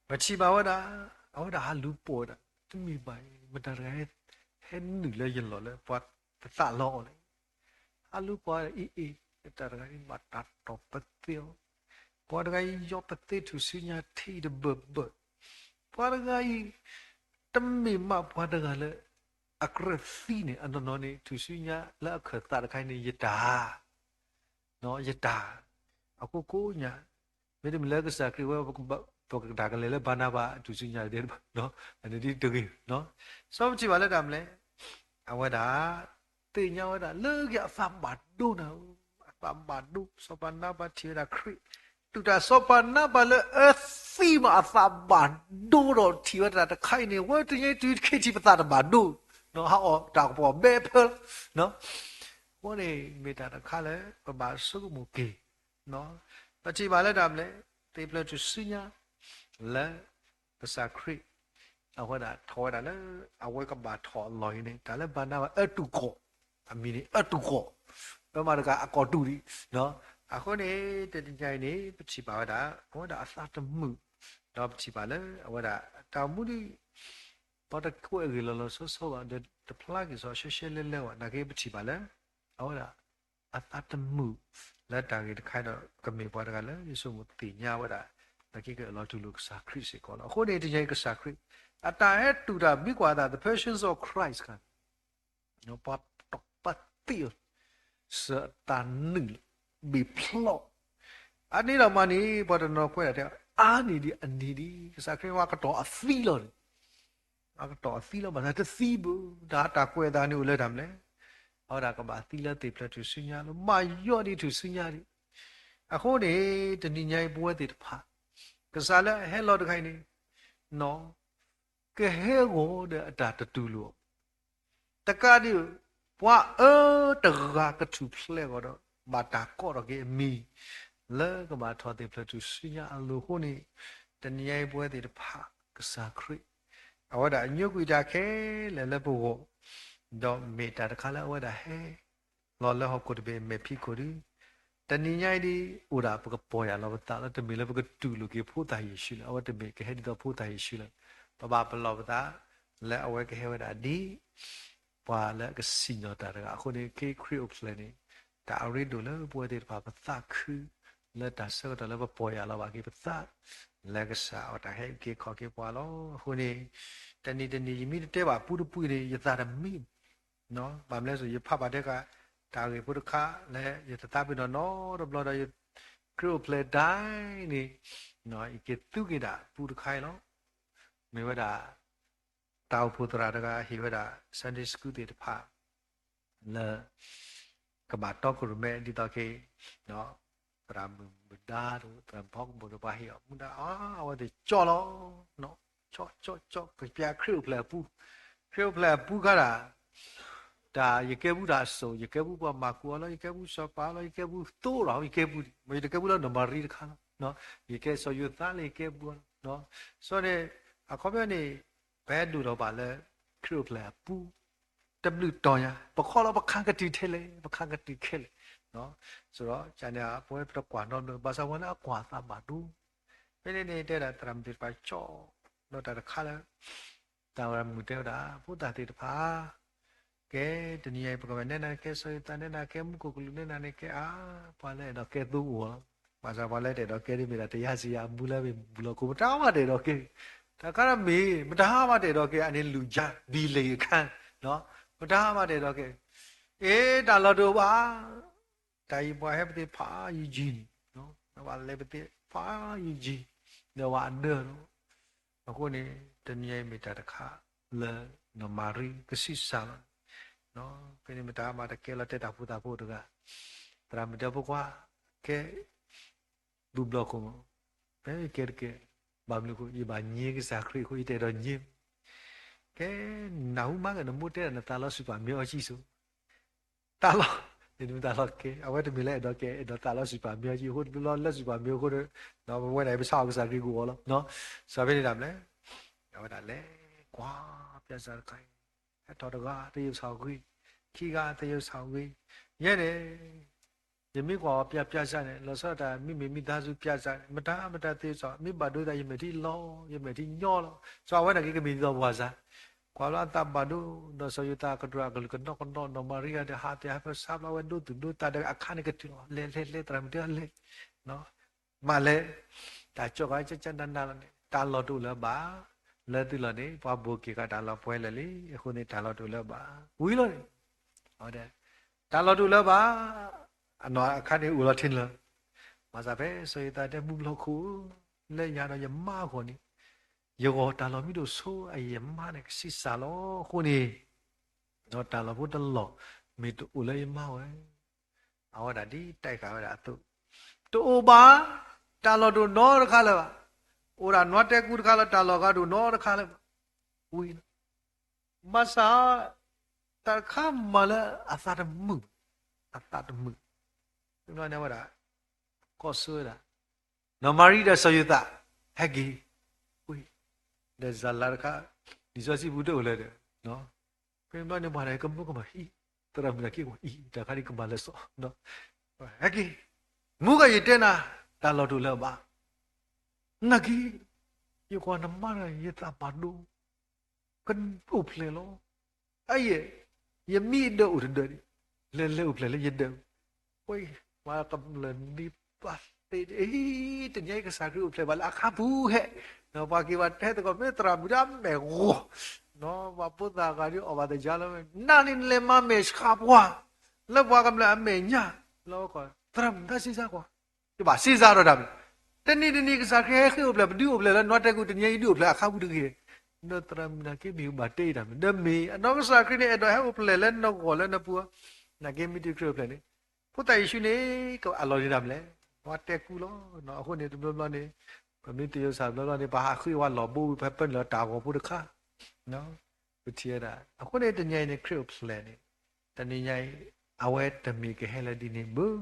ပထံၣ်ဘၣ်ဝဲဒၣ် အဝဲဒၣ်ဟးလူၤပိာ်ဝဲဒၣ် တမ့ၢ်ဘၣ်အံၤ မတၤတဂၤ ဟဲနုာ်လၢယလီၢ်လၢပှၤတသးလီအီၤလဲၣ်. ဟးလူၤပိာ်ဝဲဒၣ်အံၤအံၤ တၢ်တဂၤအံၤဘၣ်တၢ်တီၢ်ပသ့အီၤ, ပှၤတဂၤအံၤယီပသ့ထူၣ်စုညါထံအံၤတဘၢၣ်ဘၢၣ်, ပှၤတဂၤအံၤ တမ့ၢ်မးပှၤတဂၤလၢ အကြၢးသံန့ၣ် အနီၢ်နီၢ်န့ၣ် ထူၣ်စုညါလၢအခၢၣ်သးတခါအံၤန့ၣ် ယတၢ် ယတၢ် အကိကိညါ, မ့တမ့ၢ်လၢကစၢ်ခရံာ်ဝဲ ပကတၢ်ကလဲၤလၢဘၤနၤဘၤအထူၣ်စုညါတဘၣ်, အန့ၣ်ဒ်တဂ့ၤ, စီၤပထံၣ်ဘၣ်လၢတၢ်မနုၤလဲၣ်, အဝဲဒၣ် သ့ၣ်ညါဝဲဒၣ်လၢက့ၤအသးဘၣ်ဒိနၤဧၢ, အသးဘၣ်ဒိ, စီၤပၤနါပၢၣ်ထံၣ်ဝဲဒၣ်ခရံာ်, တုၤတၢ်စီၤပၤနါပၢၣ်လၢအသံမးအသးဘၣ်ဒိဒီးထံၣ်ဝဲဒၣ်တခါအံၤန့ၣ် ဝဲတနံၤအံၤတုၤတခ့ထံၣ်ပသးတဘၣ်ဒိ, ဟးအီၣ်တၢ်ကပီၤဘဲဖၢလီၤ အဃိန့ၣ် မ့ၢ်တၢ်တခါလၢပဘၣ်ဆိကမိၣ်က့ၤ, ပထံၣ်ဘၣ်လၢတၢ်မနုၤလဲၣ်, သ့ၣ်ဖျၢၣ်ထူၣ်စုညါ လၢ ကစၢ်ခရံာ် အဝဲဒၣ်ထီၣ်ဝဲဒၣ်လၢ အဝဲကဘၣ်ထီၣ်အလီၢ်အံၤန့ၣ် တၢ်လၢဘၤနၤဘၤအၢတူၢ်ကီၢ်, အမံၤန့ၣ်အၢတူၢ်ကီၢ်, ပမၤတဂၤအကီၢ်တူၢ်ဒံး, အဃိန့ၣ် တနံၤညါအံၤန့ၣ် ပထံၣ်ဘၣ်ဝဲဒၣ် အဝဲဒၣ်အသးတမုာ်, ဒီးပထံၣ်ဘၣ်လၢအဝဲဒၣ် တၢ်အိၣ်မူဒ် ပတကွဲးအဂ့ၢ်လီၤလီၤဆီဆီဘၣ် ဒီးတဖျါက့ၤစီၤရှဲရှဲလဲလဲဘၣ်, နာ်က့ပထံၣ်ဘၣ်လၢ အဝဲဒၣ် အသးတမုာ်လၢတၢ်ဂ့ၢ်တခါဒီး ကမ့ၢ်ပှၤတဂၤလၢယဆိကမိၣ်သ့ၣ်ညါဝဲဒၣ် နာ်က့ကအၢၣ်လီၤတူၢ်လိာ်ကစၢ်ခရံာ်စ့ၢ်ကီးလီၤ. အဃိန့ၣ် တနံၤညါအံၤကစၢ်ခရံာ် အတၢ်ဟဲတူၢ်တၢ်မ့ၢ်ကွၢ်အသး the patience of Christ ခါန့ၣ် ပှၤတီၢ်ပသ့အီၤ စၢၤအသးနုာ်လီၤ ဘ့ၣ်ဖျီၣ်, အန့ၣ်ဒီးမၤန့ၣ် ပှၤတနီၤကွဲးဒၣ်တဲ အါန့ၢ်ဒံးအန့ၢ်ဒံး ကစၢ်ခရံာ်ဝဲအကတီၢ်အသံလီၤန့ၣ် အကတီၢ်အသံလီၤ ဘၣ်ဆၣ်တသံဘၣ်, တၢ်တၢ်ကွဲးအသးန့ၣ်အိၣ်လၢတၢ်မနုၤလဲၣ်, အဝဲဒၣ်ကဘၣ်သံလၢသ့ၣ်ဖျၢၣ်ထူၣ်စုညါလီၤ, မၤယီၢ်ဒံးထူၣ်စုညါဒံး, အဃိန့ၣ် တနံၤညါအံၤပဝဲသ့ၣ်တဖၣ် ကစၢ်လၢအဟဲလီၤတခါအံၤန့ၣ် ကဟဲဂီၤဒီးအတၢ်တတူၢ်လိာ် တကးဒံး ပှၤအၢတဂၤကထူၣ်ဖျဲးအဂီၢ်ဒီး ဘၣ်တၢ်ကိးထီၣ်က့ၤအမံၤ လၢကဘၣ်ထီၣ်သ့ၣ်ဖျၢၣ်ထူၣ်စုညါအလိၤအဃိန့ၣ်, တနံၤညါအံၤပဝဲသ့ၣ်တဖၣ် ကစၢ်ခရံာ် အဝဲဒၣ်အညိကွံာ်တၢ်ခဲလၢာ်လၢပဂီၢ်, ဒီးမ့ၢ်တၢ်တခါလၢအဝဲဒၣ်ဟဲ လီၤလၢဟီၣ်ခိၣ်တဘ့ၣ်အမဲာ်ဖံးခိၣ်ဒီး, တနံၤညါအံၤဒ်အိၣ်ဒၣ်ပကပီၢ်ယၢ်လီၤပသးလၢ တမ့ၢ်လၢပကတူၢ်လိာ်က့ၤဖိသၣ်ယ့ၣ်ၡူးလၢၤ, အဝဲတမ့ၢ်ကဟဲဒ်သိးဖိသၣ်ယ့ၣ်ၡူးလၢၤ, ပဘၣ်ပလီၢ်ပသး လၢအဝဲကဟဲဝဲဒၣ်ဒ် ပှၤလၢအကစံၣ်ညီၣ်တၢ်တဂၤအဃိန့ၣ် ခ့ခရံာ်အိၣ်ဖျဲၣ်န့ၣ် တၢ်အရ့ဒိၣ်လၢပဝဲသ့ၣ်တဖၣ် ပသးခု လၢတၢ်ဆၢကတီၢ်လၢပပီၢ်ယၢ်လီၤဘၣ်က့ၤပသး လၢကစၢ်အတၢ်ဟဲက့ၤခီၣ်က့ၤပှၤလီၤ. အဃိန့ၣ် တနံၤတနံၤ ယမ့ၢ်တတဲဘၣ်ပူတပူန့ၣ် ယသးတမံ ဘၣ်မနုၤလဲၣ်ဆို ယဖးဘၣ်ထဲက တၢ်ဂ့ၢ်ဖိတခါလၢ ယတသးပ့ၤနီၣ်နီတဘျီဒီး ခရံာ်အိၣ်ဖျဲၣ်ဒၣ်န့ၣ် ယက့ၤသူက့ၤဒၣ်ပူတခါအံၤလီၤ. မ့ၢ်ဝဲဒၣ် တၢ်အိၣ်ဖှိၣ်သရၣ်တဂၤဟ့ၣ်ဝဲဒၣ် Sunday School သ့ၣ်တဖၣ် လၢ ကဘၣ်တီခိၣ်ရိၣ်မဲဒ်သိးက့ၤ သရၣ်မုၣ်မုၣ်ဒါတအိၣ် သရၣ်မုၣ်ဖီကပိာ်တပှၤဟ့ၣ်အီၤမူဒါ အဝဲသ့ၣ်ကၠီလီၤ. ကၠီ ကၠီ ကၠီ ကပျၢ်ခရံာ်အိၣ်ဖျဲၣ်အပူ, ခရံာ်အိၣ်ဖျဲၣ်အပူခါဒၣ် တၢ်ယကဲပူတၢ်အစိၣ် ယကဲပူပှၤမၤကူအီၤလီၤ ယကဲပူစီၤပၤလီၤ ယကဲပူသိလီၤ ယကဲပူ ယတကဲပူလၢနီၢ်မၤရံတခါလီၤ ယကဲစီၤယိၤသးလၢယကဲပူလီၤ စီန့ၣ် အခီပညီန့ၣ် ပဟဲဒိၣ်ထီၣ်ဘၣ်လၢ ခရံာ်အိၣ်ဖျဲၣ်အပူ တဘျုးတီၤညါ ပခီလီၤပခါကတုၤထဲလဲၣ် ပခါကတုၤခဲလၢာ် စီဒီး ကန့ၣ် ပဝဲပတကွၢ်နီတဘျီ ဘၣ်ဆၣ်ပှၤလၢအကွၢ်အသးဘၣ်ဒိ ဖဲန့ၣ်န့ၣ် တဲဒၣ်သရၣ်မုၣ်သ့ၣ်တဖၣ်ကၠီ ဒီးတၢ်တခါလၢ သရၣ်မုၣ်တဲဝဲဒၣ် ဖိသၣ်သ့ၣ်တဖၣ် ကဲ တနံၤအံၤ ပကဘၣ်နဲနၤကဲစီၤယိၤသး နဲနၤကဲမူခိၣ်ကလူး နဲနၤန့ၣ်ကဲအါ ပှၤလၢအဲၣ်ဒိးကဲသိအိၣ်လီၤ. ဘၣ်ဆၣ်ပှၤလၢတအဲၣ်ဒိးကဲဒ်မ့ၢ်ဒၣ်တယါစံယါအမူလၢမ့ၢ်မူလီၤခိၣ် ပတၢ်မၤတအဲၣ်ဒိးကဲ တၢ်ခါတမ့ၢ် မတၤဟါမးတအဲၣ်ဒိးကဲ အန့ၣ်လူၤယါ ဘံလ့ၤအခါ, မတၤဟါမးတအဲၣ်ဒိးကဲ, အ့ တၢ်လီၢ်တအိၣ်ဘၣ်, တၢ်အံၤပှၤဟဲပသ့ၣ်ဖးယံာ်ယံာ်န့ၣ်, ပှၤလဲၤပသ့ၣ်ဖးယံာ်ယံာ်, ဒီးပှၤအဒၢလီၤ. အဃိန့ၣ် တနံၤအံၤမ့ၢ်တၢ်တခါလၢ နီၢ်မၤရံကဆံးစၢ်လီၤ. ဖဲန့ၣ်မတၤမးတကဲလီၤတဲာ်တၢ်ဖိသၣ်ဖိတဂၤ, သရၣ်မုၣ်တဲဖိခွါ, ကဲ ဘူၣ်ဘျီၣ်ခိၣ်မး, ဖဲယကဲတကဲ, ဘၣ်မနုၤအဃိ ယဘၣ်ညဲကစၢ်ခရံာ်အဃိ ယတအဲၣ်ဒိးညဲ, ကဲ နၢ်ဟူမးက့ၤနမိၢ်တဲဒၣ် နသးလီၤစူၢ်ပာ်မ့ၢ်အီၤကံၢ်စိ, တၢ်လီၢ်, နမ့ၢ်တၢ်လီၢ်ကဲ အဝဲတမ့ၢ်လၢအဲၣ်ဒိးကဲ အဲၣ်ဒိးသးလီၤစူၢ်ပာ်မ့ၢ်အီၤကံၢ်အဃိ တဘျီဘျီလၢစူၢ်ပာ်မ့ၢ်အဃိဒီး, ပဝဲဒၣ်အံၤ ပဆါအီၤကစၢ်ခရံာ်ကအိၣ်လီၤ. စးဖဲန့ၣ်ဒၣ်မလဲၣ်, အဝဲဒၣ်လဲၤကွၢ်ပၠၣ်စၢ်တခါအံၤ, ဟဲထီၣ်တဂၤ သယုၢ်ကစၢ်ဂ့ၤ, ခံဂၤ သယုၢ်ကစၢ်ဂ့ၤ, ယဲန့ၣ် ယမ့ၢ်ကွၢ်အီၤပၠၣ်ပၠၣ်စၢ်န့ၣ် လီၤဆီဒၣ်တၢ် မ့မ့ၢ်မိသားစုပၠၣ်စၢ်န့ၣ် မတၤမတၤသယုၢ်ကစၢ် မ့ၢ်ဘၣ်ဒိသး ယမဲာ်ထံလီၤ ယမဲာ်ထံညီလီၤ. စီၤအဝဲန့ၣ်က့ၤကမ့ၢ်ဒ်သိးပှၤစၢ်, ကွၢ်ဘျီအသးဘၣ်ဒိ, ဒီးစီၤယိၤသးကတြူၢ်အကလုၢ်ကနီၢ်ကနီၢ် နီၢ်မၤရံဂၤဒီး ဟးတဲဟးဖၢဆါဘျီဝဲဒိသူၣ်ဒိသးဒီးအခါန့ၣ်ကတုၤလီၤ လဲၤလဲၤလဲၤ သရၣ်မုၣ်တဲလဲၤ မးလဲၣ်, တၢ်ကၠီၣ်ဃာ်ကကနးနးလီၤန့ၣ် တၢ်လီၢ်တအိၣ်လၢၤဘၣ်, လၢသုလီၢ်န့ၣ် ပှၤဘိၣ်က့ၤဃာ်တၢ်လီၢ်ပှဲၤလၢာ်လံ, အဃိန့ၣ်တၢ်လီၢ်တအိၣ်လၢၤဘၣ်, ဝံၤလီၤန့ၣ်, တၢ်လီၢ်တအိၣ်လၢၤဘၣ်, အနီၢ်အခါန့ၣ်အိၣ်လီၤထံလၢာ်, ဘၣ်ဆၣ်ဖဲစီၤယိၤသးတဲ ဘူၣ်ဘျီၣ်ခိၣ်ဧၢ, လၢယၤဒီးယမါအဂီၢ်န့ၣ်, ယဂီၢ်တၢ်လီၢ်မ့ၢ်တအိၣ်ဆိ အယမါန့ၣ်ကဆံးစၢ်လီၤ. အဃိန့ၣ် ဒီးတၢ်လီၢ်ဖိတလီၢ် မ့ၢ်တအိၣ်လၢယမါဝဲ, အဝဲဒၣ်ဒ်တၢ်အံၤဃာ်ဝဲဒၣ်အသိး, တအိၣ်ဘၣ်, တၢ်လီၢ်တအိၣ်နီတခါလၢၤဘၣ်, အိၣ်ဒၣ်နွါတဲကူတခါလၢ တၢ်လီၢ်ဂၤတအိၣ်နီတခါလၢၤဘၣ်, ဝံၤလီၤ, ဘၣ်ဆၣ် တၢ်တခါမၤလၢအသးတမုာ်, အသးတမုာ်, ဖဲန့ၣ်ဝဲဒၣ် ကီၢ်ဆၢဝဲဒၣ် နီၢ်မၤရံဒီးစီၤယိၤသး ဟဲက့ၤ, ဝံၤ, ဒီးစၤလၤတခါ လံာ်စီဆှံပူၤတအိၣ်လၢၤဒီး, ဖဲန့ၣ်ဘျီန့ၣ် ပှၤတၢ်ကမၢကမၣ်အံၤ, သရၣ်မုၣ်နာ်က့ၤကွၢ်အံၤ တၢ်ခါဒ်ကမၤလၢစီၤ, ဟဲက့ၤ, မူကယတဲနၤ, တၢ်လီၢ်တအိၣ်လၢၤဘၣ်, နာ်က့ၤ, ယကွၢ်နမါတဂၤ ယသးဘၣ်ဒိ ကအိၣ်ဖျဲၣ်လီၤ. အယဲၢ်, ယမံၤဒၢးအိၣ်တဒၢးဒံး, လဲၤလဲၤအိၣ်ဖျဲၣ်လၢယဒၢး, ဝဲ, ပှၤကမျၢၢ်န့ၣ်ပာ်သ့, တနံၤအံၤကစၢ်ခရံာ်အိၣ်ဖျဲၣ်ဘၣ်လၢအခါပူၤဟဲ, ဒီးပှၤက့ၤဘၣ်တဲသကိး မ့ၢ်သရၣ်မုၣ်ဒၣ်အမဲာ်ဂီၤ, ပှၤဖိသၣ်ဂၤဒ်အီၣ်ဘၣ်သယါလီၤ, နၤန့ၣ်နလဲၤမၤမဲာ်ဆှးပှၤ, လၢပှၤကမျၢၢ်အမဲာ်ညါ, လၢ သရၣ်မုၣ် တၢ်စံးစါကွၢ်, ယဘၣ်စံးစါဒီးတၢ်မနုၤ, တနံၤတနံၤကစၢ်ခရံာ်ဟဲဃ့ၢ်အိၣ်ဖျဲၣ် ပဒုးအိၣ်ဖျဲၣ်လၢနွါတဲကူ တနံၤအံၤဒုးအိၣ်ဖျဲၣ်အခါပူၤတဂ့ၤ, ဒီးသရၣ်မုၣ်နာ်က့ၤမ့ၢ်ဘၣ်တဲအံၤတၢ်မနုၤ, ဒီးမ့ၢ်အနီၢ်ကစၢ်ခရံာ်န့ၣ် အဲၣ်ဒိးဟဲအိၣ်ဖျဲၣ်လၢနဂီၢ်လၢနပူၤ, နာ်က့ၤမ့ၢ်တခရံာ်အိၣ်ဖျဲၣ်န့ၣ်, ဖိသၣ်ယ့ၣ်ၡူးန့ၣ် ကအလီၢ်န့ၣ်ဒၣ်မနုၤလဲၣ်, နွါတဲကူလီၤ, အဃိန့ၣ်တဘျီဘျီန့ၣ်, ပမ့ၢ်သယုၢ်ကစၢ်တဘျီဘျီန့ၣ် ပဟးဃ့ဝဲလီၤဘိဝံၤ ဖဲပၢနုာ်လီၤတၢ်ဂီၤဖိတခါ ပထံၣ်ဝဲဒၣ်, အဃိန့ၣ်တနံၤအံၤန့ၣ် ခရံာ်အိၣ်ဖျဲၣ်န့ၣ်, တနံၤညါအံၤ, အဝဲတမ့ၢ်ကဟဲလၢဒ်န့ၣ်ဘၣ်,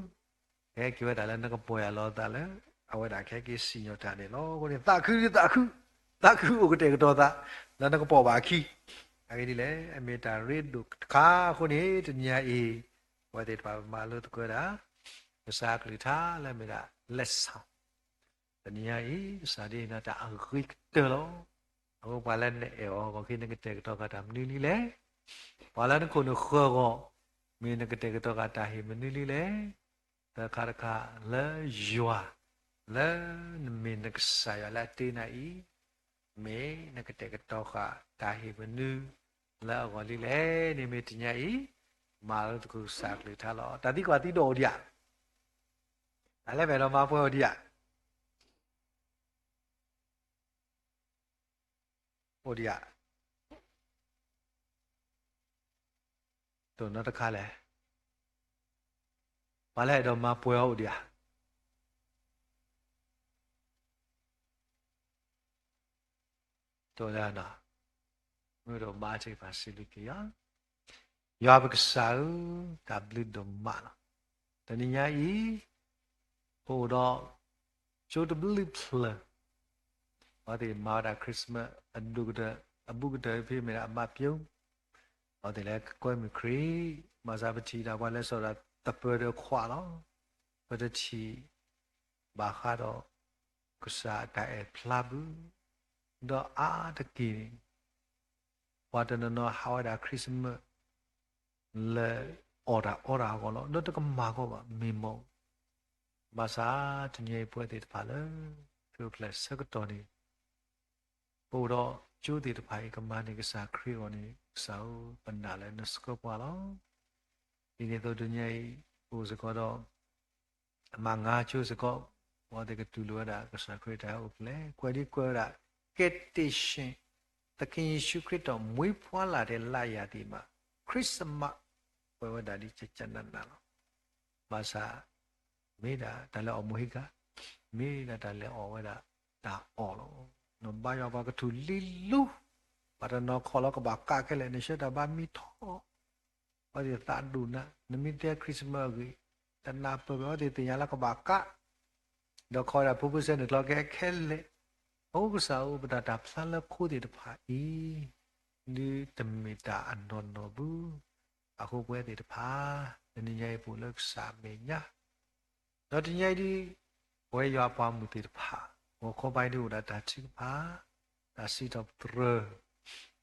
ကဟဲက့ၤဝဲဒၣ်လၢနကပီၢ်ယၢ်လီၤအသးလၢ, အဝဲဒၣ်ကဟဲက့ၤစံၣ်ညီၣ်တၢ်န့ၣ်လီၤ. အဃိန့ၣ် သးခုဒ်သးခု, သးခုအိၣ်ကတဲာ်ကတီၤသး, လၢနကပီၢ်ဘၣ်အခံ, အဂ့ၢ်ဒ်လဲၣ်, အမ့ၢ်တၢ်ရ့ဒိၣ်တခါအဃိန့ၣ် တနံၤညါအံၤ, အဝဲသ့ၣ်တဖၣ်မၤလိသကိးဝဲဒၣ်, ကစၢ်ကလုၢ်ကထါလၢအမ့ၢ်ဒၣ် lesson တနံၤညါအံၤ ကစၢ်ဒ်အံၤန့ၣ်တၢ်အဂ့ၤကတၢၢ်လီၤ. အဃိပှၤလၢနအဲၣ်အီၤအဂီၢ်ခံ နကတဲာ်ကတီၤဃာ်တၢ်မနုၤလံလဲၣ်. ပှၤလၢနခိၣ်နဃၢၤအဂီၢ်, မ့ၢ်နကတဲာ်ကတီၤဃာ်တၢ်ဟ့ၣ်မနုၤလံလဲၣ်. သၢခါတခါလၢယွၤ, လၢနမ့ၢ်နကစၢ်ယွၤလၢအတ့နၤအံၤ, မ့ၢ်နကတဲာ်ကတီၤဃာ်တၢ်ဟ့ၣ်မနုၤလၢအဂီၢ်လံလဲၣ်. န့ၣ်မ့ၢ်တနံၤညါအံၤ, မၤလိသကိးကစၢ်ကလုၢ်ကထါလီၤ. တၢ်သံကွၢ်သံဒိးအိၣ်ဒံးဧါ. တၢ်လၢပအဲၣ်ဒိးမၤပှဲၤအိၣ်ဒံးဧါ. အိၣ်ဒံးဧါ. တိၢ်နီတခါလဲၣ်. ပှၤလၢအဲၣ်ဒိးမၤပှဲၤအီၤအိၣ်ဒံးဧါ. တိၢ်နီ, မ့ၢ်ဒိးဘါထံၣ်ပှၤစံးဘျုးက့ၤယွၤ. ယွၤပကစၢ်ဧၢ, တၢ်ဘျုးဒိၣ်မးလီၤ. တနံၤညါအံၤ, ပအိၣ်ဒီး ကၠိတဘျုးဖျၢၣ်, အဝဲသ့ၣ်မၤဝဲဒၣ် Christmas အဒိၣ်ကတၢၢ်, အဘူးကတၢၢ်ဖဲမ့ၢ်ဒၣ်အဘၣ်ပျိ, အဝဲသ့ၣ်လၢကကွဲမုာ်ခရံာ်, ဘၣ်ဆၣ်ပထံၣ်ဒၣ်ပှၤလဲၤစိာ်ဒၣ်သပၢၤဒီးခွးလီၤ. ပတထံၣ်ဘၣ်ဃးဒီး ကစၢ်အတၢ်အဲၣ်ဖျါဘု, ဒီးအါတက့ၢ်န့ၣ် ပှၤတနီၤနီၤဟးဝဲဒၣ် Christmas လၢအီၣ်တၢ်အီတၢ်အဂီၢ်လီၤ. ဒီးတကမၣ်ကီဘၣ် မ့ၢ်မီၢ်. ဘၣ်ဆၣ်တနံၤအံၤပဝဲသ့ၣ်တဖၣ်လၢ ခရံာ်အိၣ်ဖျဲၣ်ဆၢကတီၢ်န့ၣ် ပအိၣ်ဒီးကၠိသ့ၣ်တဖၣ်အံၤ ကမၤန့ၢ်ကစၢ်ခရံာ်အဂီၢ်န့ၣ် ကစၢ်ဧၢ ပနာ်လၢနဆှၢပှၤလီၤ. ဒ်န့ၣ်အသိးတနံၤအံၤ ပအိၣ်စ့ၢ်ကီးဒီး မၤငါကၠိစ့ၢ်ကီး, ပှၤသ့ၣ်ကတူၢ်လိာ်ဝဲဒၣ် ကစၢ်ခရံာ်တၢ်ဟဲအိၣ်ဖျဲၣ်, ကွဲးဒ်ကွဲးဝဲဒၣ် ကယ်တင်ရှင် သခင်ယေရှုခရစ်တော် မွေးဖွားလာတဲ့လရာသီမှာ Christmas ကွဲးဝဲဒၣ်ဒ်ကကနးနးလီၤ. ဘၣ်ဆၣ် မ့ၢ်ဒၣ်တၢ်လဲၤအီၣ်မ့ၢ်ဟံးဂၤ, မ့ၢ်ဒၣ်တၢ်လဲၤအီၣ်ဝဲဒၣ်တၢ်အီၣ်လီၤ. နဘါယွၤပှၤကထူၣ်လံလူ, ပှၤတနီၤခီၣ်လီၤကဘၣ်ကးခဲလၢာ် နဆှၢတၢ်ဘါမံထီၣ် အဝဲသ့ၣ်သးဒိၣ်နၤ, နမ့ၢ်တဲ Christmas အဂ့ၢ်, တနၢ်ပၢၢ်ဘၣ် အဝဲသ့ၣ်သ့ၣ်ညါလၢကဘၣ်ကး, ဒီးခီဝဲဒၣ်ဖိဖိဆဲန့ၣ်ကျီကဲခဲလၢာ်. အဃိကစၢ်ဧၢ ပတၢ်တၢ်ဖျါလၢခိသ့ၣ်တဖၣ်အံၤ ဒုးတမ့ၢ်တၢ်အနီၢ်နီၢ်ဘၣ်. အဃိပဝဲသ့ၣ်တဖၣ် တနံၤညါအံၤပအိၣ်လၢကစၢ်အမဲာ်ညါ ဒီးတနံၤညါအံၤဒ် ပဝဲယွၤပှၤမုၣ်သ့ၣ်တဖၣ် ဂီၤခီဘါအံၤဒ်အိၣ်ဒၣ်တၢ်ထုကဖၣ်, တၢ်စံးထီၣ်ပတြၢၤ,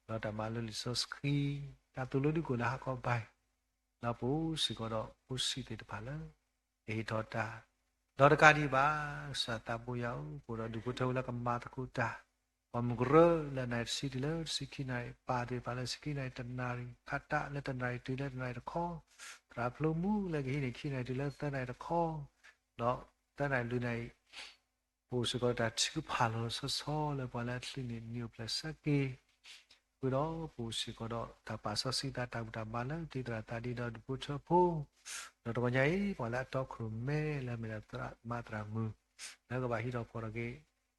ဒီးတၢ်မၤလိလံာ်စီဆှံ, တၢ်သိၣ်လိဒုးကအိၣ်လၢဟါခီဘါအံၤ, ဒီးပအိၣ်စ့ၢ်ကီးဒီးဖိဆံးသ့ၣ်တဖၣ်လၢ ကဟ့ၣ်ထီၣ်တၢ်, ဒီးတကးဒံးဘၣ် ကစၢ်သးဘိယွၤဧၢ, ပအိၣ်ဒီးဒူၣ်ဖိထၢဖိလၢကမၤသကိးတၢ်, ပှၤမုၢ်ကရၢလၢနၣ်ရံၣ်တဆံတုၤလၢတဆံခံနၣ်ရံၣ်, ပၢ်သ့ၣ်တဖၣ်လၢတဆံခံနၣ်ရံၣ်တနၣ်ရံၣ်, ဖးတၢ်လၢတနၣ်ရံၣ်တုၤလၢတနၣ်ရံၣ်တခီ, သရၣ်ဖျိမူလၢကဟံးန့ၢ်ခံနၣ်ရံၣ်တုၤလၢသၢနၣ်ရံၣ်တခီ, ဒီးသၢနၣ်ရံၣ်လွံၢ်နၣ်ရံၣ် ပအိၣ်စ့ၢ်ကီးဒီးတၢ်ထုကဖၣ်လီၤဆီဆီလၢပှၤလၢအချံးန့ၢ်နံၤအိၣ်ဖျဲၣ်ဆၢက့ၤ, ဃုာ်ဒီးပအိၣ်စ့ၢ်ကီးဒီးတၢ်ပာ်စီဆှံသးတၢ်ဘူၣ်တၢ်ဘါလၢတ့သရၣ်သးဒ့ဒီးဒူၣ်ဖိထၢဖိ, ဒီးတဂီၤညါအံၤ ပှၤလၢအတီခိၣ်ရိၣ်မဲလၢအမ့ၢ်ဒၣ်သရၣ်မုၣ် လၢကဘၣ်ဟံးထီၣ်ဖီၣ်ထီၣ်က့ၤ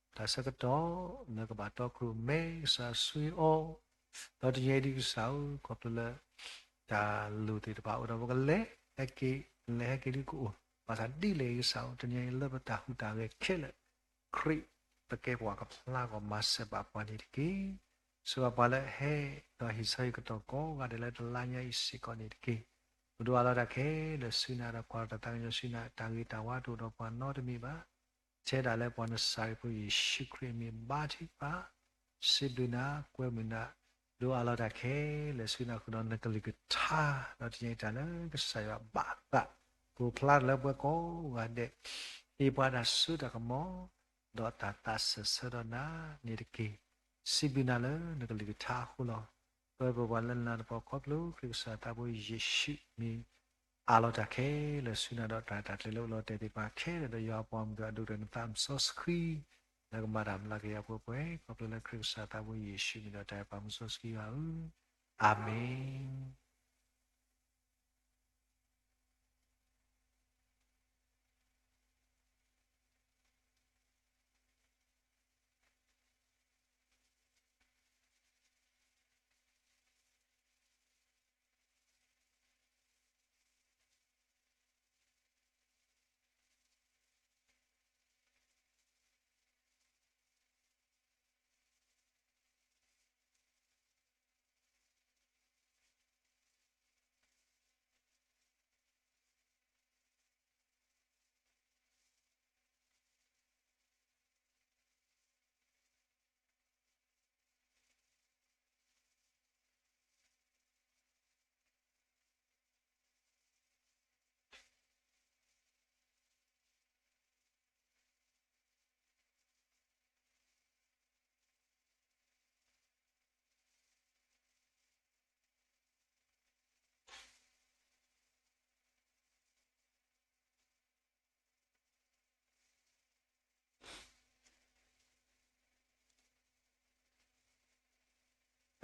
တၢ်ဆၢကတီၢ် လၢကဘၣ်တီခိၣ်ရိၣ်မဲ ကစၢ်ဆိၣ်ဂ့ၤအီၤ, ဒီးတနံၤအံၤဒ်ကစၢ်ဧၢ ခီဖျိလၢ တၢ်လိၣ်သ့ၣ်တဖၣ်အိၣ်ဒီးပကလဲၤဟဲက့ၤ လဲၤဟဲက့ၤဒ်ကအိၣ်, ဘၣ်ဆၣ်ဒ်လဲၣ်ဂ့ၤကစၢ်ဧၢ တနံၤအံၤလၢပတၢ်ဟူးတၢ်ဂဲၤခဲလၢာ် ခရံာ်ပကဲပှၤကဖျါဂီၢ်မၤစၢၤဘၣ်ပှၤန့ၣ်တက့ၢ်. ဆိၣ်ဂ့ၤပှၤလၢအဟဲဒီးဟ့ၣ်ဆၢဟ့ၣ်ကတီၢ်ကိးဂၤဒဲးလၢတလါညါအံၤစ့ၢ်ကီးန့ၣ်တက့ၢ်. ပဒိးအးလီၤတၢ်ခဲလၢာ်ဆူနၤဒီးကွၢ်ထီၣ်တၢ်သးကညီၤဆူနၤ တၢ်ဂ့ၤတၢ်ဝါတအိၣ်ဒီးပှၤနီတမံၤဘၣ်. ထဲဒၣ်လၢပှၤနစၤရ့းဖိယ့ၣ်ၡူးခရံာ်အမံၤဘါထုကဖၣ်, စံးဘျုးနၤ ကွဲမုာ်နၤ, ဒိးအးလီၤတၢ်ခဲလၢာ်ဆူနၤဃုာ်ဒီးနကလုၢ်ကထါ, ဒီးတနံၤအံၤတၢ်လၢကစၢ်ယွၤဘၣ်သး ပူၤဖျါလၢပှၤကိးဂၤဒဲး, ဟ့ၣ်ပှၤတၢ်စိတၢ်ကမီၤ ဒီးတၢ်သးစၢၢ်ဆၢဒီးနၤန့ၣ်တက့ၢ်. စံးဘျုးနၤလၢနကလုၢ်ကထါအဃိလီၤ. ပၢပှၤလၢနလၤတပီၤခီဖျိ ခရံာ်ကစၢ်သးဘိယ့ၣ်ၡူးမံၤ အးလီၤတၢ်ခဲလၢာ်ဆူနၤဒီး တၢ်တၢ်ကျဲၤလၢအိၣ်လီၤတဲာ်သ့ၣ်တဖၣ်ခဲလၢာ်ဒီး ယွၤပှၤမုၢ်ဒီးအဒိၣ်ကတၢၢ်နသးမုၣ်စီဆှံ လၢကမၤတၢ်မၤလၤက့ၤယၤပှဲၤပှဲၤ ခီဖျိလၢခရံာ်ကစၢ်သးဘိယ့ၣ်ၡူးမံၤဒီးတၢ်အဲၣ်ပှၤမုၣ်စီဆှံယွၤဧၢ, အၤမ့ၣ်.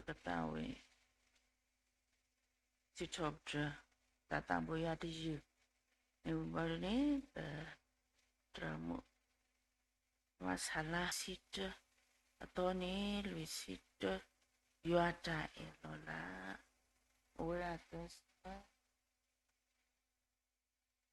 ပကသးဝံၣ် စံးထီၣ်ပတြၢၤ တၢ်သးဘိယွၤတယုၢ် မ့ၢ်ဝံၤဘၣ်ဒ်န့ၣ် ပ တြၢၤမုၣ် မၤဆါလါဆံတၢ အသီန့ၣ် လွံၢ်ဆံတၢ ယွၤတၢ်အဲၣ်လီၤလး အိၣ်ဝဲဒၣ်သၢဆံ မ့ၢ်ဆၢထၢၣ်သ့လီၤ.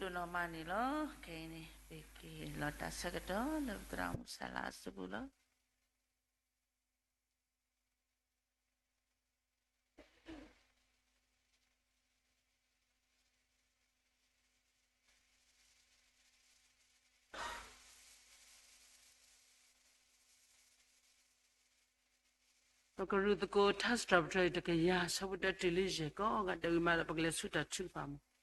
ဒိၣ်နီၢ်မးန့ၣ်လီၤ. ခဲအံၤန့ၣ် ပက့ၤလီၤတၢ်ဆၢကတီၢ်လၢပသရၣ်မုၣ်စၢ်လၢအစုပူၤလီၤ. ပကရူၢ်သကိးထါစံးထီၣ်ပတြၢၤတကယၤ ဆၢဖိတၢတုၤလၢယဲၢ် ကိးဂၤဒဲးဝံၤမးဒီး ပကလဲၤဆူတၢ်ထုကဖၣ်မး.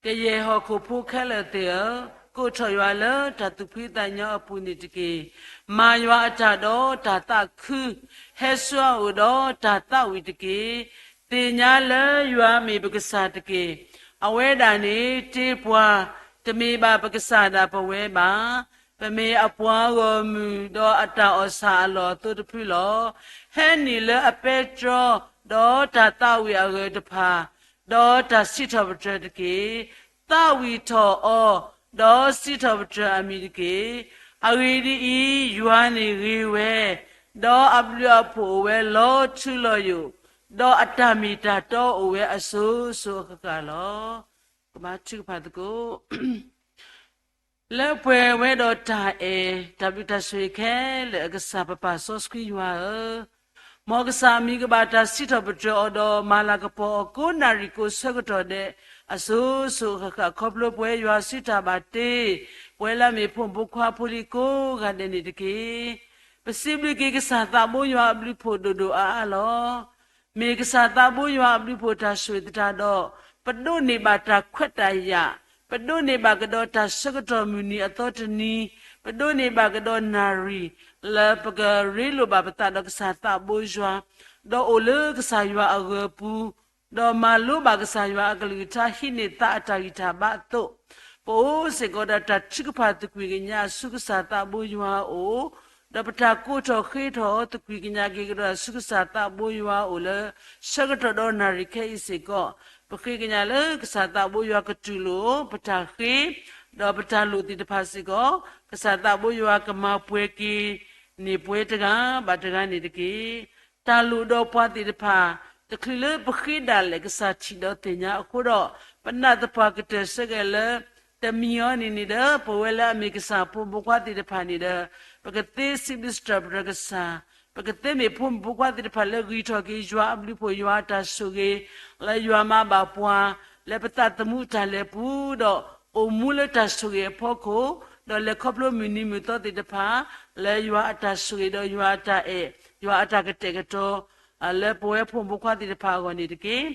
ကယဲၢ်ဟီၣ်ခိၣ်ဖိခဲလၢာ်သ့ၣ်ဧၢ, ကိးထီၣ်ယွၤလၢတၢ်သူၣ်ဖှံသးညီအပူၤန့ၣ်တက့ၢ်. မၤယွၤအတၢ်ဒီးတၢ်သးခု, ဟဲဆူအအိၣ်ဒီးတၢ်သးဝံၣ်တက့ၢ်. သ့ၣ်ညါလၢယွၤမ့ၢ်ပကစၢ်တက့ၢ်. အဝဲဒၣ်န့ၣ်တ့ပှၤ, တမ့ၢ်ဘၣ်ပကစၢ်ဒၣ်ပဝဲဘၣ်. ပမ့ၢ်အပှၤဂီၢ်မုၢ်ဒီးအတၢ်အီၣ်ဆၣ်အလီၢ်အသိတဖုလီၤ. ဟဲနုာ်လၢအပဲတြီ, ဒီးတၢ်သးဝံၣ်အဂၢၢ်တဖၣ်, ဒီးတၢ်စံးထီၣ်ပတြၢၤတက့ၢ်. သးဝံၣ်ထီၣ်အီၤ, ဒီးစံးထီၣ်ပတြၢၤအမံၤတက့ၢ်. အဂ့ၢ်ဒ်အံၤ, ယွၤန့ၣ်ဂ့ၤဝဲ, ဒီးအဘျုးအဖှိၣ်အိၣ်ဝဲလီၤထူလီၤယိာ်, ဒီးအတၢ်မ့ၢ်တၢ်တီအိၣ်ဝဲအစိၤစိၤအဃၣ်ဃၣ်လီၤ. ကဘါထုကဖၣ်သကိး လၢပှဲၤဝဲဒီးတၢ်အဲၣ် တၢ်ဘျုးတၢ်ဆိၣ်ဂ့ၤခဲလၢာ်အကစၢ် ပပၢ်စီဆှံယွၤဧၢ, မ်ကစၢ်အမံၤကဘၣ်တၢ်စံးထီၣ်ပတြၢၤအီၤဒီး မၤလၤကပီၤအီၤကိးနၣ်ရံၣ်ကိးဆၢကတီၢ်ဒဲး အစိၤစိၤအဃၣ်ဃၣ် ခီဖျိပဝဲယွၤစုတၢ်ဘၣ်တ့ ပဝဲလၢအမ့ၢ်ဖိမုၣ်ဖိခွါဖိလံၤကိးဂၤဒဲးန့ၣ်တက့ၢ်. ပစံးဘျုးက့ၤကစၢ်သးဘိယွၤအဘျုးဖှိၣ်ဒိၣ်ဒိၣ်အါအါလီၤ. မ့ၢ်ကစၢ်သးဘိယွၤအဘျုးဖှိၣ်တၢ်ဆိၣ်ဂ့ၤသတးဒီး ပဒိးန့ၢ်ဘၣ်တၢ်ခွဲးတၢ်ယာ်, ပဒိးန့ၢ်ဘၣ်ကဒီးတၢ်ဆၢကတီၢ်မုၢ်နံၤအသီတနံၤ, ပဒိးန့ၢ်ဘၣ်ကဒီးနၣ်ရံၣ် လၢပကရ့လိာ်ဘၣ်ပသးဒီးကစၢ်သးဘိယွၤ, ဒီးအိၣ်လၢကစၢ်ယွၤအဂၢၤပူၤ, ဒီးမၤလိဘၣ်ကစၢ်ယွၤအကလုၢ်ကထါ ဟံးန့ၢ်သါအတၢ်ဂံၢ်တၢ်ဘါအသိး, ပအိၣ်စ့ၢ်ကီးဒီးတၢ်ထုကဖၣ်သကွံၢ်ကညးဆူကစၢ်သးဘိယွၤအအိၣ်, ဒီးပတၢ်ကိးထီၣ်ဃ့ထီၣ်သကွံၢ်ကညးက့ၤကဒီးဆူကစၢ်သးဘိယွၤအအိၣ်လၢ ဆၢကတီၢ်ဒီးနၣ်ရံၣ်ခဲအံၤစ့ၢ်ကီး, ပဃ့ကညးလၢကစၢ်သးဘိယွၤကတူၢ်လိာ် ပတၢ်ဃ့ ဒီးပတၢ်လိၣ်သ့ၣ်တဖၣ်စ့ၢ်ကီး, ကစၢ်သးဘိယွၤကမၤပှဲၤက့ၤန့ၢ်ပှၤတဂၤဘၣ်တဂၤန့ၣ်တက့ၢ်. တၢ်လိၣ်ဒီးပှၤသ့ၣ်တဖၣ် တချုးလၢပဃ့ဒၣ်လဲာ် ကစၢ်ထံၣ်ဒီးသ့ၣ်ညါအဃိဒီး, ပနာ်သပှၢ်ကတၢၢ်ဆၢက့ၤလၢ တမံၤအံၤန့ၣ်န့ၣ်ဒီး ပဝဲလၢအမ့ၢ်ကစၢ်ဖိမုၣ်ဖိခွါသ့ၣ်တဖၣ်န့ၣ်ဒီး, ပကသ့စံးဘျုးစံးထီၣ်ပတြၢၤကစၢ်, ပကသ့မ့ၢ်ဖိမုၣ်ဖိခွါသ့ၣ်တဖၣ်လၢဂံၢ်ထီၣ်က့ၤယွၤအဘျုးဖှိၣ်ယွၤအတၢ်ဆိၣ်ဂ့ၤ, လၢယွၤမၤဘၣ်ပှၤ လၢပသးသမူတၢ်လဲၤပူၤဒီး အိၣ်မူလၢတၢ်ဆိၣ်ဂ့ၤအဖီခိၣ်, ဒီးလဲၤခီဖျိမုၢ်နံၤမုၢ်သီသ့ၣ်တဖၣ် လၢယွၤအတၢ်ဆိၣ်ဂ့ၤဒီးယွၤအတၢ်အဲၣ်, ယွၤအတၢ်ကတဲာ်ကတီၤ လၢပဝဲဖိမုၣ်ဖိခွါသ့ၣ်တဖၣ်အဂီၢ်န့ၣ်တက့ၢ်.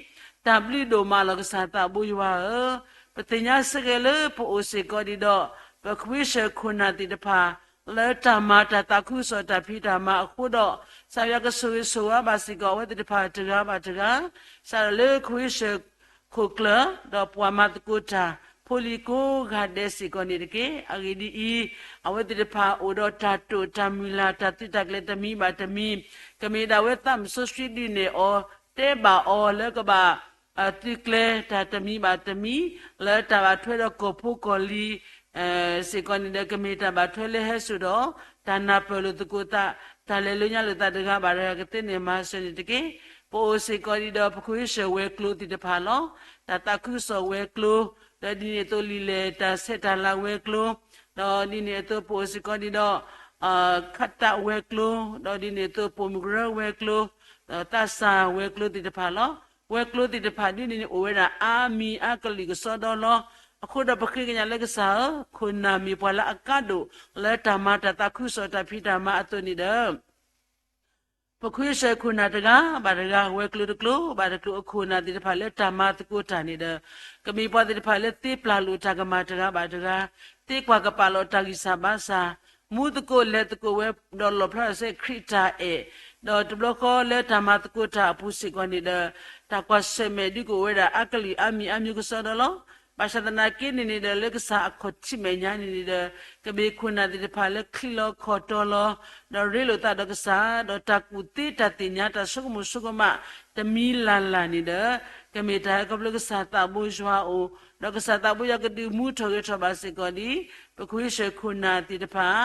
တၢ်ဘျုးဒိၣ်မးလီၤကစၢ်သးဘိယွၤဧၢ, ပသ့ၣ်ညါဆၢက့ၤလၢပအိၣ်စ့ၢ်ကီးဒံးဒီး ပခွံဆၢၣ်ခိၣ်နၢ်သ့ၣ်တဖၣ် လၢတၢ်မၤတၢ်သးခုကစီၣ်တၢ်ဖံးတၢ်မၤအဃိဒီး, ကစၢ်ယွၤကဆိၣ်ဂ့ၤဆိၣ်ဝါဘၣ်စ့ၢ်ကီးအဝဲသ့ၣ်တဖၣ်တဂၤဘၣ်တဂၤ, စးထီၣ်လၢခွံဆၢၣ်ခိၣ်ကျၢၢ် ဒီးပှၤမၤသကိးတၢ် ဖိလံၤကိးဂၤဒဲးစ့ၢ်ကီးန့ၣ်တက့ၢ်. အဂ့ၢ်ဒ်အံၤ, အဝဲသ့ၣ်တဖၣ်အိၣ်ဒီးတၢ်တိာ်တၢ်မုၢ်လၢ် တၢ်သုးတၢ်ကျဲၤတမံၤဘၣ်တမံၤ, ကမ့ၢ်ဒၣ်ဝဲသးမုၣ်စီဆှံဒုးနဲၣ်အီၤ တဲဘၣ်အီၤလၢကဘၣ် သုးကျဲၤတၢ်တမံၤဘၣ်တမံၤ, လၢတၢ်ဘၣ်ထွဲဒီးကီၢ်ဖိကီၢ်လံၤ စ့ၢ်ကီးန့ၣ်ဒီး ကမ့ၢ်တၢ်ဘၣ်ထွဲလၢဟဲစိာ်ဒီး တၢ်နၢ်ပၢၢ်လိာ်သကိးသး, တၢ်လဲၤလိာ်ညါလိာ်သးတဂၤဘၣ်တဂၤ ကသ့န့ၢ်မၤစၢၤန့ၣ်တက့ၢ်. ပအိၣ်စ့ၢ်ကီးဒံးဒီး ပခွံဆၢၣ်ဝဲၤကျိၤသ့ၣ်တဖၣ်လီၤ. တၢ်သးခုကစီၣ်ဝဲၤကျိၤ, ဒီးဒ်န့ၣ်အသိးလံာ်လဲၢ်တၢ်ဆဲးတၢ်လၤဝဲၤကျိၤ, ဒီးဒ်န့ၣ်အသိးပအိၣ်စ့ၢ်ကီးဒံးဒီး ခးတၢ်ဝဲၤကျိၤ, ဒီးဒ်န့ၣ်အသိးပိာ်မုၣ်ကရၢဝဲၤကျိၤ, ဒီးသးစၢ်ဝဲၤကျိၤသ့ၣ်တဖၣ်လီၤ. ဝဲၤကျိၤသ့ၣ်တဖၣ်ဒ်န့ၣ်န့ၣ် အိၣ်ဝဲဒၣ်အါမံၤအါကလုာ်ကစီဒီလီၤ. အဃိဒီးပဃ့ကညးလၢကစၢ်ဧၢ, ခိၣ်နၢ်မ့ၢ်ပှၤလၢအကါဒိၣ် လၢတၢ်မၤတၢ်သးခုကစီၣ်တၢ်ဖံးတၢ်မၤအသိးန့ၣ်ဒီး ပခွံဆၢၣ်ခိၣ်နၢ်တဂၤဘၣ်တဂၤ ဝဲၤကျိၤတကျိၤဘၣ်တကျိၤအခိၣ်နၢ်သ့ၣ်တဖၣ်လၢတၢ်မၤသကိးတၢ်န့ၣ်ဒီး ကမ့ၢ်ပှၤသ့ၣ်တဖၣ်လၢသ့ပျၢ်လိာ်တၢ်ကမၣ်တဂၤဘၣ်တဂၤ, သ့ကွၢ်ကပာ်လီၤတၢ်ဂံၢ်စၢ်ဘါစၢ်, မူသကိးလဲၤသကိးဝဲဒီးလီၣ်ဖျါထီၣ်စ့ၢ်ခရံာ်တၢ်အဲၣ်, ဒီးတဘျီဃီလၢတၢ်မၤသကိးတၢ်အပူၤစ့ၢ်ကီးန့ၣ်ဒီး တၢ်ကွၢ်ဆၢၣ်မဲာ်ဒုးကအိၣ်ဝဲဒၣ်အါကလုာ်အါမံၤအါမံၤကစီဒီလီၤ. ဘၣ်ဆၣ်သနာ်က့န့ၣ်န့ၣ်ဒီး လၢကစၢ်အခီၣ်ထံးမဲာ်ညါန့ၣ်န့ၣ်ဒီး ကမ့ၢ်ခိၣ်နၢ်သ့ၣ်တဖၣ်လၢချံးလီၤခီၣ်တီလီၤ, ဒီးရ့လိာ်သးဒီးကစၢ်, ဒီးတၢ်ကူၣ်သ့တၢ်သ့ၣ်ညါတၢ်ဆိကမိၣ်ဆိကမး တမံၤလၢ်လၢ်န့ၣ်ဒီး ကမ့ၢ်တၢ်ဟဲခီဖျိကစၢ်သးဘိယွၤအအိၣ်, ဒီးကစၢ်သးဘိယွၤကဒုးမူထီၣ်ဂဲၤထီၣ်ဘၣ်စ့ၢ်ကီးဒ် ပခွံဆၢၣ်ခိၣ်နၢ်သ့ၣ်တဖၣ်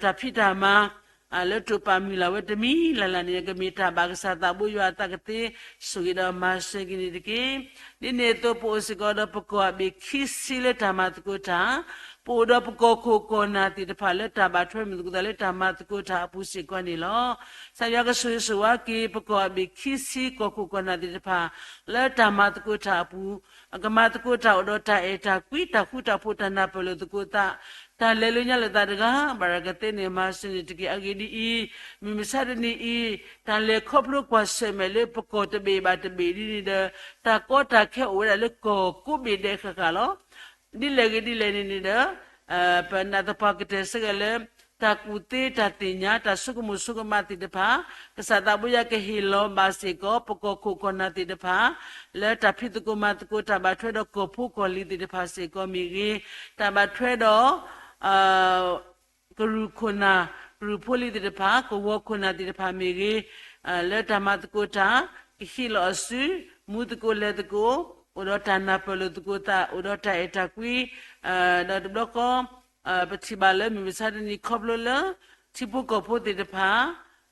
တၢ်ဖံးတၢ်မၤ လၢတိာ်ပာ်မုၢ်လၢ်ဝဲတမံၤလၢ်လၢ်န့ၣ် ကမ့ၢ်တၢ်ဘၣ်ကစၢ်သးဘိယွၤအသးကသ့ ဆိၣ်ဂ့ၤဒီးမၤစၢၤက့ၤန့ၣ်တက့ၢ်. ဒ်န့ၣ်အသိး ပအိၣ်စ့ၢ်ကီးဒီးပကီၢ်အဘ့ၣ်ခံဆံလၢတၢ်မၤသကိးတၢ်, ပအိၣ်ဒီးပကီၢ်ခိၣ်ကီၢ်နၢ်သ့ၣ်တဖၣ်လၢတၢ်ဘၣ်ထွဲမုၢ်သကိးသးလၢတၢ်မၤသကိးတၢ်အပူၤစ့ၢ်ကီးန့ၣ်လီၤ. ကစၢ်ယွၤကဆိၣ်ဂ့ၤဆိၣ်ဝါက့ၤ ပကီၢ်အဘ့ၣ်ခံဆံကီၢ်ခိၣ်ကီၢ်နၢ်သ့ၣ်တဖၣ် လၢတၢ်မၤသကိးတၢ်အပူၤ အကမၤသကိးတၢ်အိၣ်ဒီးတၢ်အဲၣ်တၢ်ကွံ တၢ်ဃူတၢ်ဖိး တၢ်နၢ်ပၢၢ်လိာ်သကိးသး တၢ်လဲၤလၢညါလိာ်သးတဂၤဘၣ်တဂၤကသ့န့ၣ် မၤစၢၤန့ၣ်တက့ၢ်. အဂ့ၢ်ဒ်အံၤ, မုၢ်မဆါတနံၤအံၤ တၢ်လဲၤခီဖျိကွၢ်ဆၢၣ်မဲာ်လၢပကီၢ်တဘ့ၣ်ဘၣ်တဘ့ၣ်ဒ်န့ၣ်ဒီး တၢ်ကီတၢ်ခဲအိၣ်ဝဲဒၣ်လၢကီၢ်ကိးဘ့ၣ်ဒဲးဃၣ်ဃၣ်လီၤ. ဒ်လဲၣ်ဂ့ၤဒ်လဲၣ်န့ၣ်န့ၣ်ဒီး ပနာ်သပှၢ်ကတၢၢ်ဆၢက့ၤလၢ တၢ်ကူၣ်သ့တၢ်သ့ၣ်ညါ တၢ်ဆိကမိၣ်ဆိကမးသ့ၣ်တဖၣ် ကစၢ်သးဘိယွၤကဟ့ၣ်လီၤဘၣ်စ့ၢ်ကီး ပကီၢ်ခိၣ်ကီၢ်နၢ်သ့ၣ်တဖၣ် လၢတၢ်ဖံးသကိးမၤသကိး တၢ်ဘၣ်ထွဲဒီးကီၢ်ဖိကီၢ်လံၤသ့ၣ်တဖၣ်စ့ၢ်ကီးမ့ၢ်ဂ့ၤ, တၢ်ဘၣ်ထွဲဒီး ကရူၢ်ခိၣ်နၢ် ကရူၢ်ဖိလံၤသ့ၣ်တဖၣ် ကဝီၤခိၣ်နၢ်သ့ၣ်တဖၣ်မ့ၢ်ဂ့ၤ, လၢတၢ်မၤသကိးတၢ် ကဟံးလီၤအစု မူသကိးလဲၤသကိး အိၣ်ဒီးတၢ်နၢ်ပၢၢ်လိာ်သကိးသး အိၣ်ဒီးတၢ်အဲၣ်တၢ်ကွံ ဒီးတဘျီဃီ ပထံၣ်ဘၣ်လၢမုၢ်မဆါတနံၤခီဖျိလၢ ထံဖိကီၢ်ဖိသ့ၣ်တဖၣ်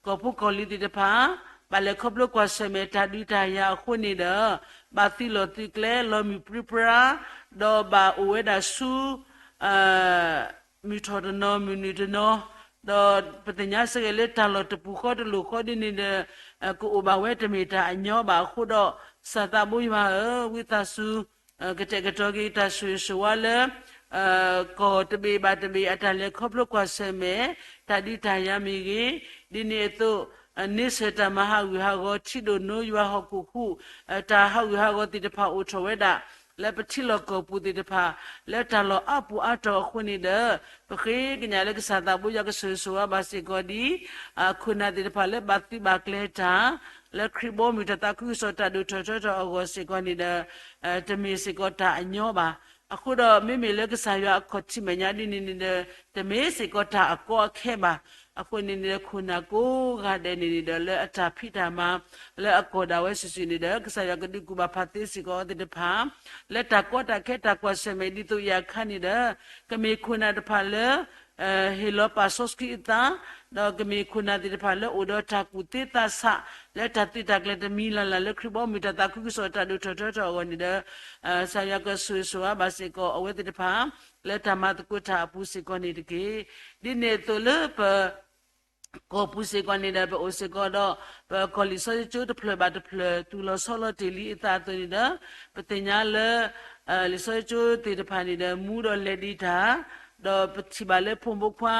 ကီၢ်ဖိကီၢ်လံၤသ့ၣ်တဖၣ် ဘၣ်လဲၤခီဖျိကွၢ်ဆၢၣ်မဲာ်တၢ်ဒုးတၢ်ယၤအဃိန့ၣ်ဒီး ဘၣ်သုးလီၢ်သုးကျဲ လီၤမုၢ်ပြံပြါ ဒီးဘၣ်အိၣ်ဝဲဒၣ်ဆူ မုၢ်ထီၣ်တနီၤ မုၢ်နုာ်တနီၤ, ဒီးပသ့ၣ်ညါစ့ၢ်ကီးလၢတၢ်လီၢ်တပူၤဃီတလိၤဃီဒ်န့ၣ်ဒီး ကအိၣ်ဘၣ်ဝဲတမ့ၢ်တၢ်အညီဘၣ်အဃိဒီး ကစၢ်သးဘိယွၤဧၢ, ဝံသးစူၤ ကတဲာ်ကတီၤက့ၤတၢ်ဆိၣ်ဂ့ၤဆိၣ်ဝါလၢ ကီၢ်တဘ့ၣ်ဘၣ်တဘ့ၣ်အတၢ်လဲၤခီဖျိကွၢ်ဆၢၣ်မဲာ် တၢ်ဒုးတၢ်ယၤမ့ၢ်ဂ့ၤ, ဒ်န့ၣ်အသိး န့ဆၢၣ်တၢ်မၤဟးဂူာ်ဟးဂီၤ ထံဒိၣ်နိယွၤဟီၣ်ခိၣ်ဟူး တၢ်ဟးဂူာ်ဟးဂီၤသ့ၣ်တဖၣ်အိၣ်ထီၣ်ဝဲဒၣ် လၢပထံလီၢ်ကီၢ်ပူၤသ့ၣ်တဖၣ် လၢတၢ်လီၢ်အါပူၤအါတီၤအဃိန့ၣ်ဒီး ပဃ့ကညးလၢကစၢ်သးဘိယွၤကဆိၣ်ဂ့ၤဆိၣ်ဝါဘၣ်စ့ၢ်ကီးဒ် ခိၣ်နၢ်သ့ၣ်တဖၣ်လၢဘၣ်သုးဘၣ်ကျဲၤတၢ် လၢခရံာ်ဘီမုၢ်တၢ်သးခုကစီၣ်တၢ်ဒိၣ်ထီၣ်ထီထီၣ်အဂီၢ်စ့ၢ်ကီးန့ၣ်ဒီး တမ့ၢ်စ့ၢ်ကီးတၢ်အညီဘၣ်. အဃိဒီးမ့မ့ၢ်လၢကစၢ်ယွၤအခီၣ်ထံးမဲာ်ညါဒ်န့ၣ်န့ၣ်ဒီး တမ့ၢ်စ့ၢ်ကီးတၢ်အကီအခဲဘၣ်. အဃိန့ၣ်န့ၣ်ဒီး ခိၣ်နၢ်ကိးဂၤဒဲးန့ၣ်န့ၣ်ဒီး လၢအတၢ်ဖံးတၢ်မၤ လၢအကီၢ်ဒၣ်ဝဲစုာ်စုာ်န့ၣ်ဒီး ကစၢ်ယွၤကဒုးကူၣ်ဘၣ်ဖးသ့စ့ၢ်ကီးအဝဲသ့ၣ်တဖၣ် လၢတၢ်ကီတၢ်ခဲတၢ်ကွၢ်ဆၢၣ်မဲာ်ဒ်သိးအံၤအခါန့ၣ်ဒီး ကမ့ၢ်ခိၣ်နၢ်တဖၣ်လၢ ဟ့ၣ်လီၤပာ်စီဆှံအသး ဒီးကမ့ၢ်ခိၣ်နၢ်သ့ၣ်တဖၣ်လၢအိၣ်ဒီးတၢ်ကူၣ်သ့သးဆး လၢတၢ်သုးတၢ်ကျဲၤတမံၤလၢ်လၢ်လၢခရံာ်ဘီမုၢ်တၢ်သးခုကစီၣ်တၢ်ဒိၣ်ထီၣ်ထီထီၣ်အဂီၢ်န့ၣ်ဒီး ကစၢ်ယွၤကဆိၣ်ဂ့ၤဆိၣ်ဝါဘၣ်စ့ၢ်ကီးအဝဲသ့ၣ်တဖၣ် လၢတၢ်မၤသကိးတၢ်အပူၤစ့ၢ်ကီးန့ၣ်တက့ၢ်. ဒ်န့ၣ်အသိးလၢပ ကီၢ်ပူၤစ့ၢ်ကီးန့ၣ်ဒီး ပအိၣ်စ့ၢ်ကီးဒီး ပကီၢ်လံာ်စီဆှံကၠိတဖျၢၣ်ဘၣ်တဖျၢၣ် သူၣ်လီၤဆီလီၤတ့ၢ်လံအသးအသိးန့ၣ်ဒီး ပသ့ၣ်ညါလၢ လံာ်စီဆှံကၠိသ့ၣ်တဖၣ်န့ၣ်ဒီး မူဒီးလဲၤဒံးတၢ် ဒီးပထံၣ်ဘၣ်လၢဖိမုၣ်ဖိခွါ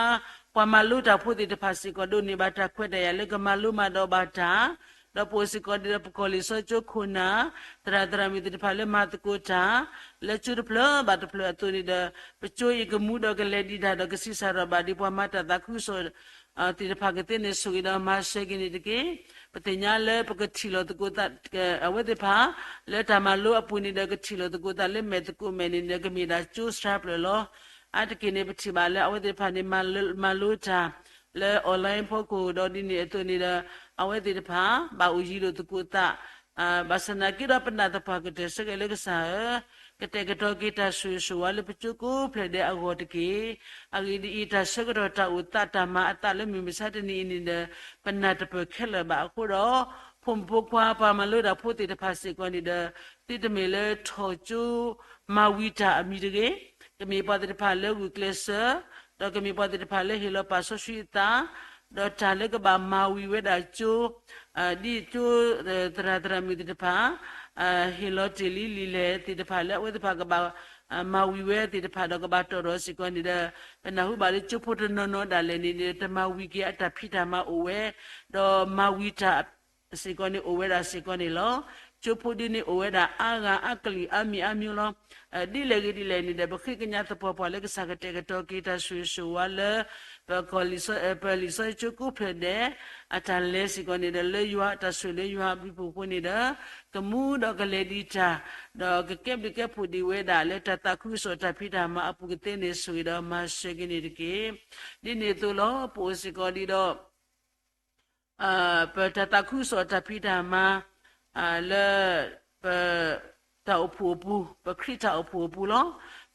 ပှၤမၤလိတၢ်ဖိသ့ၣ်တဖၣ်စ့ၢ်ကီး ဒိးန့ၢ်ဘၣ်တၢ်ခွဲးတၢ်ယာ်လၢကမၤလိမၤဒိးဘၣ်တၢ် ဒီးပအိၣ်စ့ၢ်ကီးဒီး ပကီၢ်လံာ်စီဆှံကၠိခိၣ်နၢ် သရၣ်သရၣ်မုၣ်သ့ၣ်တဖၣ်လၢမၤသကိးတၢ် လၢကၠိတဖျၢၣ်ဘၣ်တဖျၢၣ်အသိးန့ၣ်ဒီး ပကၠိအံၤကမူဒီးကလဲၤဒံးတၢ်ဒီးကဆံးစၢ်ထီၣ်ဘၣ်ဒ်ပှၤမၤတၢ်သးခုကစီၣ် သ့ၣ်တဖၣ်ကသ့န့ၣ် ဆိၣ်ဂ့ၤဒီးမၤစၢၤက့ၤန့ၣ်တက့ၢ်. ပသ့ၣ်ညါလၢပကထံၣ်လိာ်သကိးသး အဝဲသ့ၣ်တဖၣ် လၢတၢ်မၤလိအပူၤန့ၣ်ဒီး ကထံၣ်လိာ်သကိးသးလၢမဲာ်သကိးမဲာ်န့ၣ်ဒီး ကမ့ၢ်ဒၣ်ကၠိစှၤပျၢၤလီၤ. အါတက့ၢ်န့ၣ် ပထံၣ်ဘၣ်လၢအဝဲသ့ၣ်တဖၣ်န့ၣ် မၤလိတၢ် လၢ online ဖီခိၣ်ဒီးဒ်န့ၣ်အသိးန့ၣ်ဒီး အဝဲသ့ၣ်တဖၣ် ဘၣ်အိၣ်ယံၤလိာ်သကိးသး ဘၣ်ဆၣ်နာ်က့ဒီးပနာ်သပှၢ်ကတၢၢ်ဆၢက့ၤလၢကစၢ်ဧၢ, ကတဲာ်ကတီၤက့ၤတၢ်ဆိၣ်ဂ့ၤဆိၣ်ဝါလၢပကၠိကိးဖျၢၣ်ဒဲးအဂီၢ်တက့ၢ်. အဂ့ၢ်ဒ်အံၤ, တၢ်ဆၢကတီၢ်တၢ်အိၣ်သးတၢ်မၤအသးလၢမုၢ်မဆါတနံၤအံၤန့ၣ်ဒီး ပနၢ်တပၢၢ်ခဲလၢာ်ဘၣ်အဃိဒီး ဖိမုၣ်ဖိခွါပှၤမၤလိတၢ်ဖိသ့ၣ်တဖၣ်စ့ၢ်ကီးန့ၣ်ဒီး သုတမ့ၢ်လၢထီၣ်ကၠိမၤဝံၤတၢ်အမံၤတဂ့ၤ, ကမ့ၢ်ပှၤသ့ၣ်တဖၣ်လၢဂုာ်ကျဲးစၢး, ဒီးကမ့ၢ်ပှၤသ့ၣ်တဖၣ်လၢဟ့ၣ်လီၤပာ်စီဆှံအသး, ဒီးတၢ်လၢကဘၣ်မၤဝံၤဝဲဒၣ်ကၠိ ဒ်ကၠိ သရၣ်သရၣ်မုၣ်သ့ၣ်တဖၣ် ဟ့ၣ်လီၤတ့ၢ်လံလံာ်လဲၢ်သ့ၣ်တဖၣ်လၢအဝဲသ့ၣ်တဖၣ်ကဘၣ် မၤဝံၤဝဲသ့ၣ်တဖၣ်ဒီးကဘၣ်တီၣ်ဒီးစ့ၢ်ကီးန့ၣ်ဒီး ပနၢ်ဟူဘၣ်လၢကၠိဖိတနီၤနီၤဒၣ်လဲာ်န့ၣ် တမၤဝံၤက့ၤအတၢ်ဖံးတၢ်မၤအိၣ်ဝဲ, ဒီးမၤဝံၤတၢ်စ့ၢ်ကီးန့ၣ်အိၣ်ဝဲဒၣ်စ့ၢ်ကီးန့ၣ်လီၤ. ကၠိဖိဒ်န့ၣ်အိၣ်ဝဲဒၣ်အါဂၤအါကလုာ်အါမံၤအါမံၤလီၤ. ဒ်လဲၣ်ဂ့ၤဒ်လဲၣ်န့ၣ်ဒီး ပဃ့ကညးသပှၢ်ပှၢ်လၢကစၢ်ကတဲာ်ကတီၤက့ၤတၢ်ဆိၣ်ဂ့ၤဆိၣ်ဝါလၢ ပကီၢ်လံာ်စီ ပလံာ်စီဆှံကၠိကိးဖျၢၣ်ဒဲး အတၢ်လဲၤစ့ၢ်ကီးန့ၣ်ဒီး လၢယွၤအတၢ်ဆိၣ်လၢယွၤအဘျုးအဖှိၣ်အဃိန့ၣ်ဒီး ကမူဒီးကလဲၤဒံးတၢ် ဒီးကကဲဘျုးကဲဖှိၣ်ဒံးဝဲဒၣ်လၢတၢ်သးခုကစီၣ်တၢ်ဖံးတၢ်မၤအပူၤကသ့န့ၣ် ဆိၣ်ဂ့ၤဒီးမၤစၢၤက့ၤန့ၣ်တက့ၢ်. ဒ်န့ၣ်အသိးလီၤ ပအိၣ်စ့ၢ်ကီးဒံးဒီး ပတၢ်သးခုကစီၣ်တၢ်ဖံးတၢ်မၤ လၢ ပ တၢ်အိၣ်ဖှိၣ်အပူၤ, ပခရံာ်တၢ်အိၣ်ဖှိၣ်အပူၤလီၤ.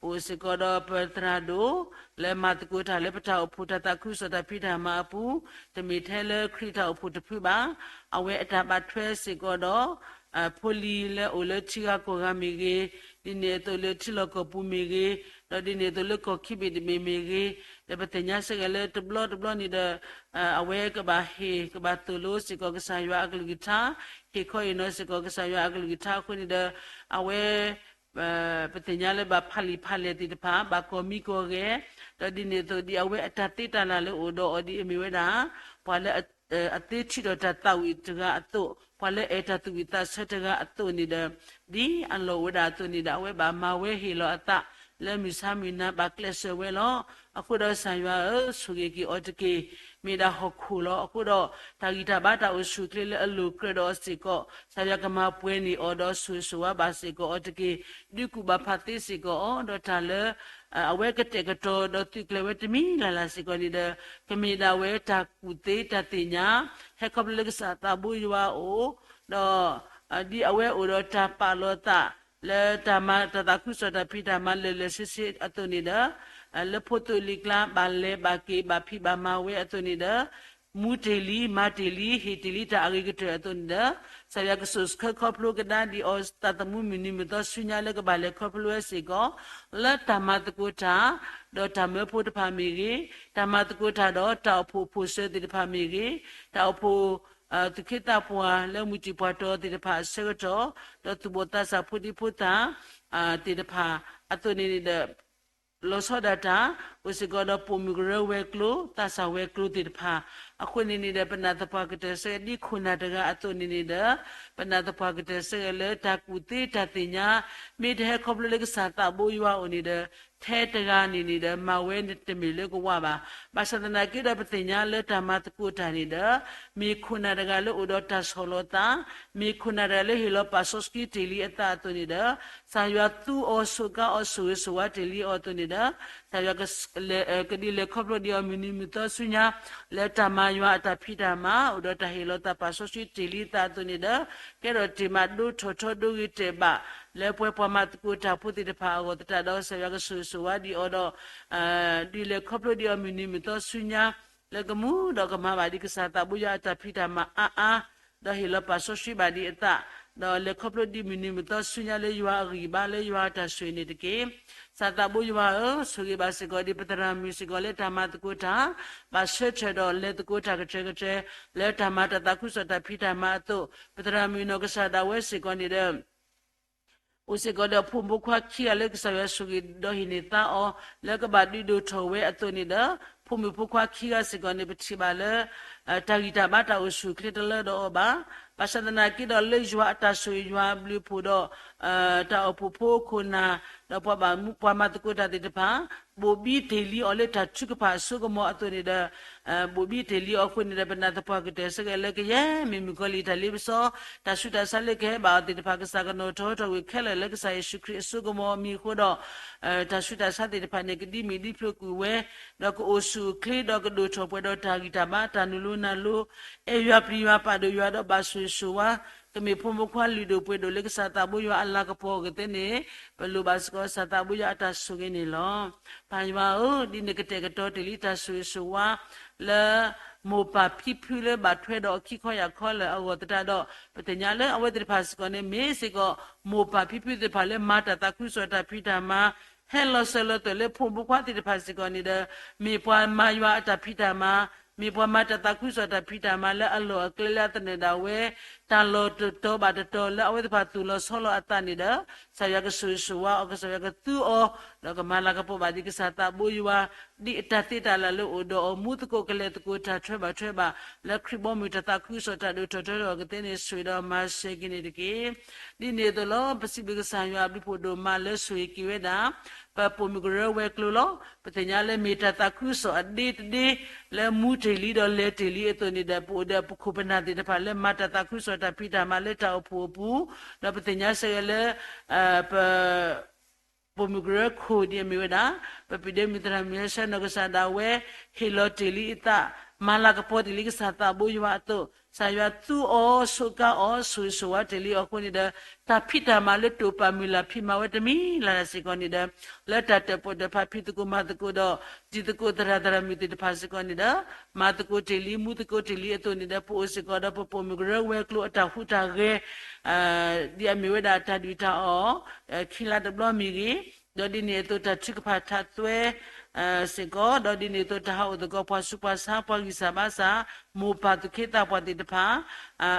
အိၣ်စ့ၢ်ကီးဒီးပသရၣ်ဒိၣ် လၢမၤသကိးတၢ်လၢပတၢ်အိၣ်ဖှိၣ်တၢ်သးခုကစီၣ်တၢ်ဖံးတၢ်မၤအပူၤ, တမ့ၢ်ထဲလၢခရံာ်တၢ်အိၣ်ဖှိၣ်တဖုဘၣ်. အဝဲအတၢ်ဘၣ်ထွဲစ့ၢ်ကီးဒီး ဖိလံၤလၢအိၣ်လၢထံဂၤကီၢ်ဂၤမ့ၢ်ဂ့ၤ, ဒ်န့ၣ်အသိးလၢထံလီၢ်ကီၢ်ပူၤမ့ၢ်ဂ့ၤ, ဒီးဒ်န့ၣ်အသိးလၢကီၢ်ခံဘ့ၣ်တဘ့ၣ်မ့ၢ်ဂ့ၤ, ဒီးပသ့ၣ်ညါစ့ၢ်ကီးလၢတဘျီတဘျီန့ၣ်ဒီး အဝဲကဘၣ်ဟ့ၣ်ကဘၣ်သိၣ်လိစ့ၢ်ကီးကစၢ်ယွၤအကလုၢ်ကထါ, ဟ့ၣ်ခီဟ့ၣ်နီၤစ့ၢ်ကီးကစၢ်ယွၤအကလုၢ်ကထါအဃိန့ၣ်ဒီး အဝဲ ပသ့ၣ်ညါလၢဘၣ်ဖးလံာ်ဖးလဲၢ်သ့ၣ်တဖၣ် ဘၣ်ကီၢ်မံကီၢ်ဂဲၤ, ဒီးဒ်န့ၣ်အသိးဒ်အဝဲအတၢ်သ့တၢ်လၢ်လၢအိၣ်ဒီးအီၤဒ်အမ့ၢ်ဝဲဒၣ် ပှၤလၢ အသ့ထုးထီၣ်တၢ်သးဝံၣ်တဂၤအသိး, ပှၤလၢအအဲၣ်တၢ်သူၣ်ဝံၣ်သးဆၢတဂၤအသိးန့ၣ်ဒီး, ဒ်အလီၢ်အိၣ်ဝဲဒၣ်အသိးန့ၣ်ဒီး အဝဲဘၣ်မၤဝဲဟ့ၣ်လီၤအသး လၢမုၢ်ဆါမုၢ်နၤဘၣ်ကျဲးစၢးဝဲလီၤ. အဃိဒီးကစၢ်ယွၤဧၢ, ဆိၣ်ဂ့ၤက့ၤအီၤတက့ၢ်. မ့ၢ်ဒၣ်ဟီၣ်ခိၣ်လီၤ. အဃိဒီး တၢ်ဂံၢ်တၢ်ဘါတၢ်အိၣ်ဆူၣ်အိၣ်ချ့လၢအလိၤကြၢးဒီးအီၤစ့ၢ်ကီး ကစၢ်ယွၤကမၤပှဲၤန့ၢ်အီၤဒီးဆိၣ်ဂ့ၤဆိၣ်ဝါဘၣ်စ့ၢ်ကီးအီၤတက့ၢ်. ဒုးကူၣ်ဘၣ်ဖးသ့စ့ၢ်ကီးအီၤ, ဒီးတၢ်လၢ အဝဲကတဲာ်ကတီၤဒီးသုးကျဲၤဝဲတမံၤလၢ်လၢ်စ့ၢ်ကီးန့ၣ်ဒီး ကမ့ၢ်ဒၣ်ဝဲတၢ်ကူၣ်သ့တၢ်သ့ၣ်ညါ ဟဲခီဖျိလၢကစၢ်သးဘိယွၤအအိၣ်, ဒီး ဒ်အဝဲအိၣ်ဒီးတၢ်ပာ်လီၤသး လၢတၢ်မၤတၢ်သးခုကစီၣ်တၢ်ဖံးတၢ်မၤလၢာ်လၢာ်ဆ့ဆ့အသိးန့ၣ်ဒီး လၢဖိသိၣ်လံာ်ကျါ ဘၣ်လဲၤဘၣ်က့ၤဘၣ်ဖံးဘၣ်မၤဝဲအသိးန့ၣ်ဒီး မူတ့ၢ်လံ မၤတ့ၢ်လံ ဟ့ၣ်တ့ၢ်လံတၢ်အဂ့ၤကတၢၢ်အသိးန့ၣ်ဒီး ကစၢ်ယွၤကဆိၣ်ဆၢခီဖျိကဒါဒ်အီၤ သးသမူမုၢ်နံၤမုၢ်သီဆူညါလၢကဘၣ်လဲၤခီဖျိဝဲစ့ၢ်ကီး လၢတၢ်မၤသကိးတၢ် ဒီးတၢ်မၢဖိတဖၣ်မ့ၢ်ဂ့ၤ, တၢ်မၤသကိးတၢ်ဒီးတၢ်အိၣ်ဖှိၣ်ဖိၣ်စၢၤသ့ၣ်တဖၣ်မ့ၢ်ဂ့ၤ, တၢ်အိၣ်ဖှိၣ် သူၣ်က့သးပှၢ်လၢမုၢ်တံၢ်ပှၢ်တီၤသ့ၣ်တဖၣ်အဆၢကတီၢ်, ဒီးသူၣ်ဘီၣ်သးစၢ်ဖိဒံဖိသၣ် သ့ၣ်တဖၣ်အသိးန့ၣ်ဒီး လီၤဆီဒၣ်တၢ် အိၣ်စ့ၢ်ကီးဒီးပိာ်မုၣ်ကရၢဝဲၤကျိၤ သးစၢ်ဝဲၤကျိၤသ့ၣ်တဖၣ် အဃိန့ၣ်န့ၣ်ဒီး ပနာ်သပှၢ်ကတၢၢ်စ့ၢ်ကီးဒ်ခိၣ်နၢ်တဂၤအသိးန့ၣ်န့ၣ်ဒီး ပနာ်သပှၢ်ကတၢၢ်စ့ၢ်ကီးလၢတၢ်ကူၣ်သ့တၢ်သ့ၣ်ညါ မ့ၢ်တဟဲခီဖျိလၢကစၢ်သးဘိယွၤအအိၣ်န့ၣ်ဒီး ထဲတဂၤန့ၣ်န့ၣ်ဒီး မၤဝဲတမ့ၢ်လၢကဝးဘၣ်. ဘၣ်ဆၣ်သနာ်က့ဒီးပသ့ၣ်ညါလၢတၢ်မၤသကိးတၢ်န့ၣ်ဒီး မ့ၢ်ခိၣ်နၢ်တဂၤလၢအိၣ်ဒီးတၢ်ဆီၣ်လီၤသး, မ့ၢ်ခိၣ်နၢ်တဂၤလၢဟ့ၣ်လီၤပာ်စီဆှံတ့ၢ်လံအသးအသိးန့ၣ်ဒီး ကစၢ်ယွၤသူအီၤဆိးကါအီၤဆိၣ်ဂ့ၤဆိၣ်ဝါတ့ၢ်လံအီၤအသိးန့ၣ်ဒီး ကစၢ်ယွၤ ကဒုးလဲၤခီဖျိဒံးအီၤမုၢ်နံၤမုၢ်သီဆူညါ လၢတၢ်မၤယွၤအတၢ်ဖံးတၢ်မၤ အိၣ်ဒီးတၢ်ဟ့ၣ်လီၤသးပာ်စီဆှံတ့ၢ်လံအသးအသိးန့ၣ်ဒီး ကဲထီၣ်တ့ၢ်မးဒိထီၣ်ထီဒိဂ့ၤတဲာ်ဘၣ် လၢပှဲၤပှၤမၤသကိးတၢ်ဖိသ့ၣ်တဖၣ်အဂီၢ်သတးဒီး ကစၢ်ယွၤကဆိၣ်ဂ့ၤဆိၣ်ဝါဒံးအီၤဒီး ဒုးလဲၤခီဖျိဒံးအီၤမုၢ်နံၤမုၢ်သီဆူညါ လၢကမူဒီးကမၤဘၣ်ဒံးကစၢ်သးဘိယွၤအတၢ်ဖံးတၢ်မၤအါအါ ဒီးဟ့ၣ်လီၤပာ်စီဆှံဘၣ်ဒံးအသး ဒီးလဲၤခီဖျိဒံးမုၢ်နံၤမုၢ်သီဆူညါလၢယွၤအဂံၢ်ဘါလၢယွၤအတၢ်ဆိၣ်ဂ့ၤန့ၣ်တက့ၢ်. ကစၢ်သးဘိယွၤဧၢ, ဆိၣ်ဂ့ၤဘၣ်စ့ၢ်ကီးဒံးပသရၣ်မုၣ်စ့ၢ်ကီးလၢတၢ်မၤသကိးတၢ် ဘၣ်ဆၢထၢၣ်ဒီးလဲၤသကိးတၢ်ကတြၢၤကတြၢၤ လၢတၢ်မၤတၢ်သးခုကစီၣ်တၢ်ဖံးတၢ်မၤအသိး ပသရၣ်မုၣ်နီၢ်ကစၢ်ဒၣ်ဝဲစ့ၢ်ကီးန့ၣ်ဒီး အိၣ်စ့ၢ်ကီးဒီးဖိမုၣ်ဖိခွါခံဂၤလၢကစၢ်ယွၤဆိၣ်ဂ့ၤဒီးဟ့ၣ်န့ၢ်သါအီၤ လၢကဘၣ်ဒုးဒိၣ်ထီၣ်ဝဲအသိးန့ၣ်ဒီး ဖိမုၣ်ဖိခွါခံဂၤစ့ၢ်ကီးန့ၣ် ပထံၣ်ဘၣ်လၢ တၢ်ဂံၢ်တၢ်ဘါတၢ်အိၣ်ဆူၣ်အိၣ်ချ့တလၢဒီးအီၤဘၣ်. ဘၣ်ဆၣ်သနာ်က့ဒီးလၢယွၤအတၢ်ဆိၣ်ဂ့ၤယွၤအဘျုးအဖှိၣ်ဒီး တၢ်အိၣ်ဖှိၣ်ဖိခိၣ်နၢ် ဒီးပှၤမၤသကိးတၢ်သ့ၣ်တဖၣ် ဘိၣ်ဘံတ့ၢ်လံအီၤလၢတၢ်ထုကဖၣ်အစိကမီၤအသိးန့ၣ်ဒီး ဘိၣ်ဘံတ့ၢ်လံအီၤအဃိန့ၣ်ဒီး ပနာ်သပှၢ်ကတၢၢ်စ့ၢ်ကီးလၢကယဲၢ်မ့ၢ်မုၣ်ကီၤလံၢ်တၢ်လ့ပစီ တၢ်ဆူးတၢ်ဆါလၢကဟဲဘၣ်အီၤသ့ၣ်တဖၣ် ကစၢ်ကနီၣ်ထီၣ်ထီၣ်ဝံၤခဲလၢာ်လၢကစၢ်ယ့ၣ်ၡူးခရံာ်အစိကမီၤအမံၤအဃိဒီး တၢ်ဆူးတၢ်ဆါသ့ၣ်တဖၣ်န့ၣ် ကဒံမ့ၢ်ဒံဖျိးကွံာ်ဝဲ ဒီးကအိၣ်ဆူၣ်အိၣ်ချ့ဒီးကဒိၣ်ထီၣ်ပှဲၤဒီးတၢ်ဂံၢ်တၢ်ဘါတၢ်နုာ်လိၤနၤလိၤ အဲၣ်ယွၤပျံၤယွၤပာ်ဒိၣ်ယွၤဒီးဘၣ်ဆိၣ်ဂ့ၤဆိၣ်ဝါ ကမ့ၢ်ဖိမုၣ်ဖိခွါလုၢ်ဒိၣ်ပှ့ၤဒိၣ်လၢကစၢ်သးဘိယွၤအလၤကပီၤအဂ့ၢ်သ့ၣ်န့ၣ် ပလိၣ်ဘၣ်စ့ၢ်ကီးကစၢ်သးဘိယွၤအတၢ်ဆိၣ်ဂ့ၤန့ၣ်လီၤ. ပၢ်ယွၤဧၢ, ဒ်န့ၣ်ကတဲာ်ကတီၤတ့ၢ်လံတၢ်ဆိၣ်ဂ့ၤဆိၣ်ဝါ လၢ မိၢ်ပၢ်ဖံဖုလၢဘၣ်ထွဲဒီးအခံခီယၢ်ခီလၢာ်အဂီၢ်သတးဒီး ပသ့ၣ်ညါလၢအဝဲသ့ၣ်တဖၣ်စ့ၢ်ကီးန့ၣ် မ့ၢ်စ့ၢ်ကီး မိၢ်ပၢ်ဖံဖုသ့ၣ်တဖၣ်လၢမၤတၢ်သးခုကစီၣ်တၢ်ဖံးတၢ်မၤ ဟဲလီၤစၢၤလီၤသွဲၣ်လၢဖိမုၣ်ဖိခွါသ့ၣ်တဖၣ်စ့ၢ်ကီးန့ၣ်ဒီး မ့ၢ်ပှၤမၤယွၤအတၢ်ဖံးတၢ်မၤ မ့ၢ်ပှၤမၤတၢ်သးခုကစီၣ်တၢ်ဖံးတၢ်မၤလၢအလီၢ်အကျဲလၢအသနၢၣ်ဒၣ်ဝဲ တၢ်လီၢ်တတီၤဘၣ်တတီၤလၢအဝဲသ့ၣ်တဖၣ်သူၣ်လီၤဆီလီၤအသးန့ၣ်ဒီး ကစၢ်ယွၤကဆိၣ်ဂ့ၤဆိၣ်ဝါအီၤ ကစၢ်ယွၤကသူအီၤ ဒီးကမၤလၤကပီၤဘၣ်ဒံးကစၢ်သးဘိယွၤ ဒ်အတၢ်သ့တၢ်လၢ်လၢအိၣ်ဒီးအီၤ မူသကိးကလဲၤသကိးတၢ်ထွဲဘၣ်ထွဲဘၣ် လၢခရံာ်ဘီမုၢ်တၢ်သးခုကစီၣ်တၢ်ဒိၣ်ထီၣ်ထီထီၣ်ကသ့န့ၣ် ဆိၣ်ဂ့ၤဒီးမၤစၢၤက့ၤန့ၣ်တက့ၢ်. ဒ်န့ၣ်အသိးလီၤ ပစံးဘျုးကစၢ်ယွၤအဘျုးဖှိၣ်ဒိၣ်မးလၢဆိၣ်ဂ့ၤက့ၤဝဲဒၣ် ပပိာ်မုၣ်ကရၢဝဲၤကျိၤလီၤ. ပသ့ၣ်ညါလၢမ့ၢ်တၢ်သးခုကစီၣ်အဒ့တဒ့ လၢမူတ့ၢ်လံဒီးလဲၤတ့ၢ်လံအသိးန့ၣ်ဒီး ပအိၣ်ဒီးပခိၣ်ပနၢ်သ့ၣ်တဖၣ်လၢမၤတၢ်သးခုကစီၣ်တၢ်ဖံးတၢ်မၤလၢတၢ်အိၣ်ဖှိၣ်အပူၤ ဒီးပသ့ၣ်ညါစ့ၢ်ကီးလၢ ပ ပိာ်မုၣ်ကရၢခိၣ်ဒ်အမ့ၢ်ဝဲဒၣ် ပပၢ်ဒဲမုၣ်သရၣ်မုၣ်ဟဲဆှၢနီၢ်ကစၢ်ဒၣ်ဝဲ ဟ့ၣ်လီၤတ့ၢ်လံအသး မၤလၤကပီၤတ့ၢ်လံကစၢ်သးဘိယွၤအသိး, ကစၢ်ယွၤသူအီၤ, ဆိးကါအီၤ, ဆိၣ်ဂ့ၤဆိၣ်ဝါတ့ၢ်လံအီၤအဃိန့ၣ်ဒီး, တၢ်ဖံးတၢ်မၤလၢတိာ်ပာ်မုၢ်လၢ်ဖံးမၤဝဲတမံၤလၢ်လၢ်စ့ၢ်ကီးန့ၣ်ဒီး, လၢတၢ်တၢၣ်ပီၣ်တၢၣ်ဖးဖံးသကိးမၤသကိးဒီး, တံၤသကိးသရၣ်သရၣ်မုၣ်သ့ၣ်တဖၣ်စ့ၢ်ကီးန့ၣ်ဒီး, မၤသကိးတ့ၢ်လံမူသကိးတ့ၢ်လံအသိးန့ၣ်ဒီး, ပအိၣ်စ့ၢ်ကီးဒီးပပိာ်မုၣ်ကရၢဝဲၤကျိၤအတၢ်ဟူးတၢ်ဂဲၤ ဒ်အမ့ၢ်ဝဲဒၣ်တၢ်ဒုၣ်တၢ်အီၣ် ခံလါတဘျီမ့ၢ်ဂ့ၤ, ဒီးဒ်န့ၣ်အသိးတၢ်ထုကဖၣ်ထးသွဲ စ့ၢ်ကီး, ဒီးဒ်န့ၣ်အသိးတၢ်ဟးအိၣ်သကိးပှၤဆူးပှၤဆါ ပှၤဂံၢ်စၢ်ဘါစၢ် မိၢ်ပၢ်သူၣ်က့သးပှၢ်သ့ၣ်တဖၣ်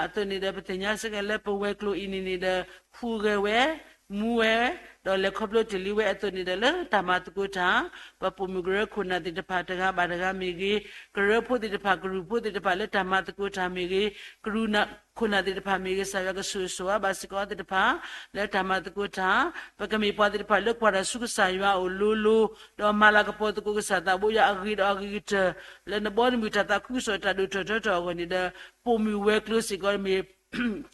အသိးန့ၣ်ဒီး ပသ့ၣ်ညါစ့ၢ်ကီးလၢပဝဲၤကျိၤအံၤန့ၣ်န့ၣ်ဒီး ဟူးဂဲၤဝဲ, မူဝဲ, ဒီးလဲၤခီဖျိတ့ၢ်လံဝဲအသိးန့ၣ်ဒီး လၢတၢ်မၤသကိးတၢ် ပပိာ်မုၣ်ကရၢခိၣ်နၢ်သ့ၣ်တဖၣ်တဂၤဘၣ်တဂၤမ့ၢ်ဂ့ၤ, ကရၢဖိသ့ၣ်တဖၣ် ကရူၢ်ဖိသ့ၣ်တဖၣ်လၢတၢ်မၤသကိးတၢ်မ့ၢ်ဂ့ၤ, ကရူၢ်ခိၣ်နၢ်သ့ၣ်တဖၣ်မ့ၢ်ဂ့ၤ, ကစၢ်ယွၤကဆိၣ်ဂ့ၤဆိၣ်ဝါဘၣ်စ့ၢ်ကီးအီၤသ့ၣ်တဖၣ် လၢတၢ်မၤသကိးတၢ်, ပကမ့ၢ်ပှၤသ့ၣ်တဖၣ်လၢကွၢ်တၢ်ဆူကစၢ်ယွၤအအိၣ်လိၤလိၤ, ဒီးမၤလၤကပီၤသကိးကစၢ်သးဘိယွၤအဂ့ၤဒီးအဂ့ၤကတၢၢ်, လၢနဘီနမုၢ်တၢ်သးခုကစီၣ်တၢ်ဒိၣ်ထီၣ်ထီထီၣ်အဂီၢ်န့ၣ်ဒီး, ပိာ်မုၣ်ဝဲၤကျိၤစ့ၢ်ကီးမ့ၢ်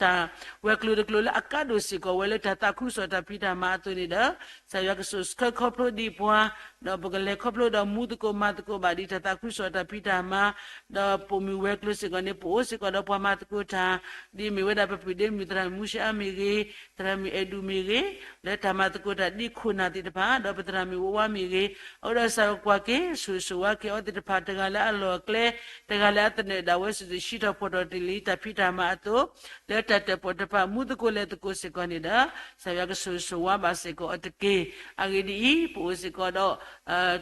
တၢ်ဝဲၤကျိၤတကျိၤလၢအကါဒိၣ်စ့ၢ်ကီးဝဲလၢတၢ်သးခုကစီၣ်တၢ်ဖံးတၢ်မၤအသိးန့ၣ်ဒီး, ကစၢ်ယွၤကဆိၣ်ဆှၢခီဖျိဒံးပှၤ, ဒီးပကလဲၤခီဖျိဒီးမူသကိးမၤသကိးဘၣ်ဒံးတၢ်သးခုကစီၣ်တၢ်ဖံးတၢ်မၤ, ဒီးပိာ်မုၣ်ဝဲၤကျိၤစ့ၢ်ကီးန့ၣ် ပအိၣ်စ့ၢ်ကီးဒီးပှၤမၤသကိးတၢ်, ဒ်မ့ၢ်ဝဲဒၣ်ပပုၢ်ဒ့မုၣ်သရၣ်မုၣ်မူရှ့အါမ့ၢ်ဂ့ၤ, သရၣ်မုၣ်အဲၣ်ဒူးမ့ၢ်ဂ့ၤ, လၢတၢ်မၤသကိးတၢ်ဒ်ခိၣ်နၢ်သ့ၣ်တဖၣ် ဒီးပသရၣ်မုၣ်ဝဲဝါမ့ၢ်ဂ့ၤ, အဃိဒီးကစၢ်ယွၤကွၢ်က့ၤ ဆိၣ်ဂ့ၤဆိၣ်ဝါက့ၤအီၤသ့ၣ်တဖၣ် တဂၤလၢအလီၢ်အကျဲ, တဂၤလၢအသနၢၣ်ဒၣ်ဝဲစုာ်စုာ် ဟံးထီၣ်ဖီၣ်ထီၣ်တ့ၢ်လံတၢ်ဖံးတၢ်မၤအသိး, လၢတၢ်တၢၣ်ပီၣ်တၢၣ်ဖးမူသကိးလဲၤသကိးစ့ၢ်ကီးန့ၣ်ဒီး, ကစၢ်ယွၤကဆိၣ်ဂ့ၤဆိၣ်ဝါဘၣ်စ့ၢ်ကီးအီၤတက့ၢ်. အဂ့ၢ်ဒ်အံၤ, ပအိၣ်စ့ၢ်ကီးဒီး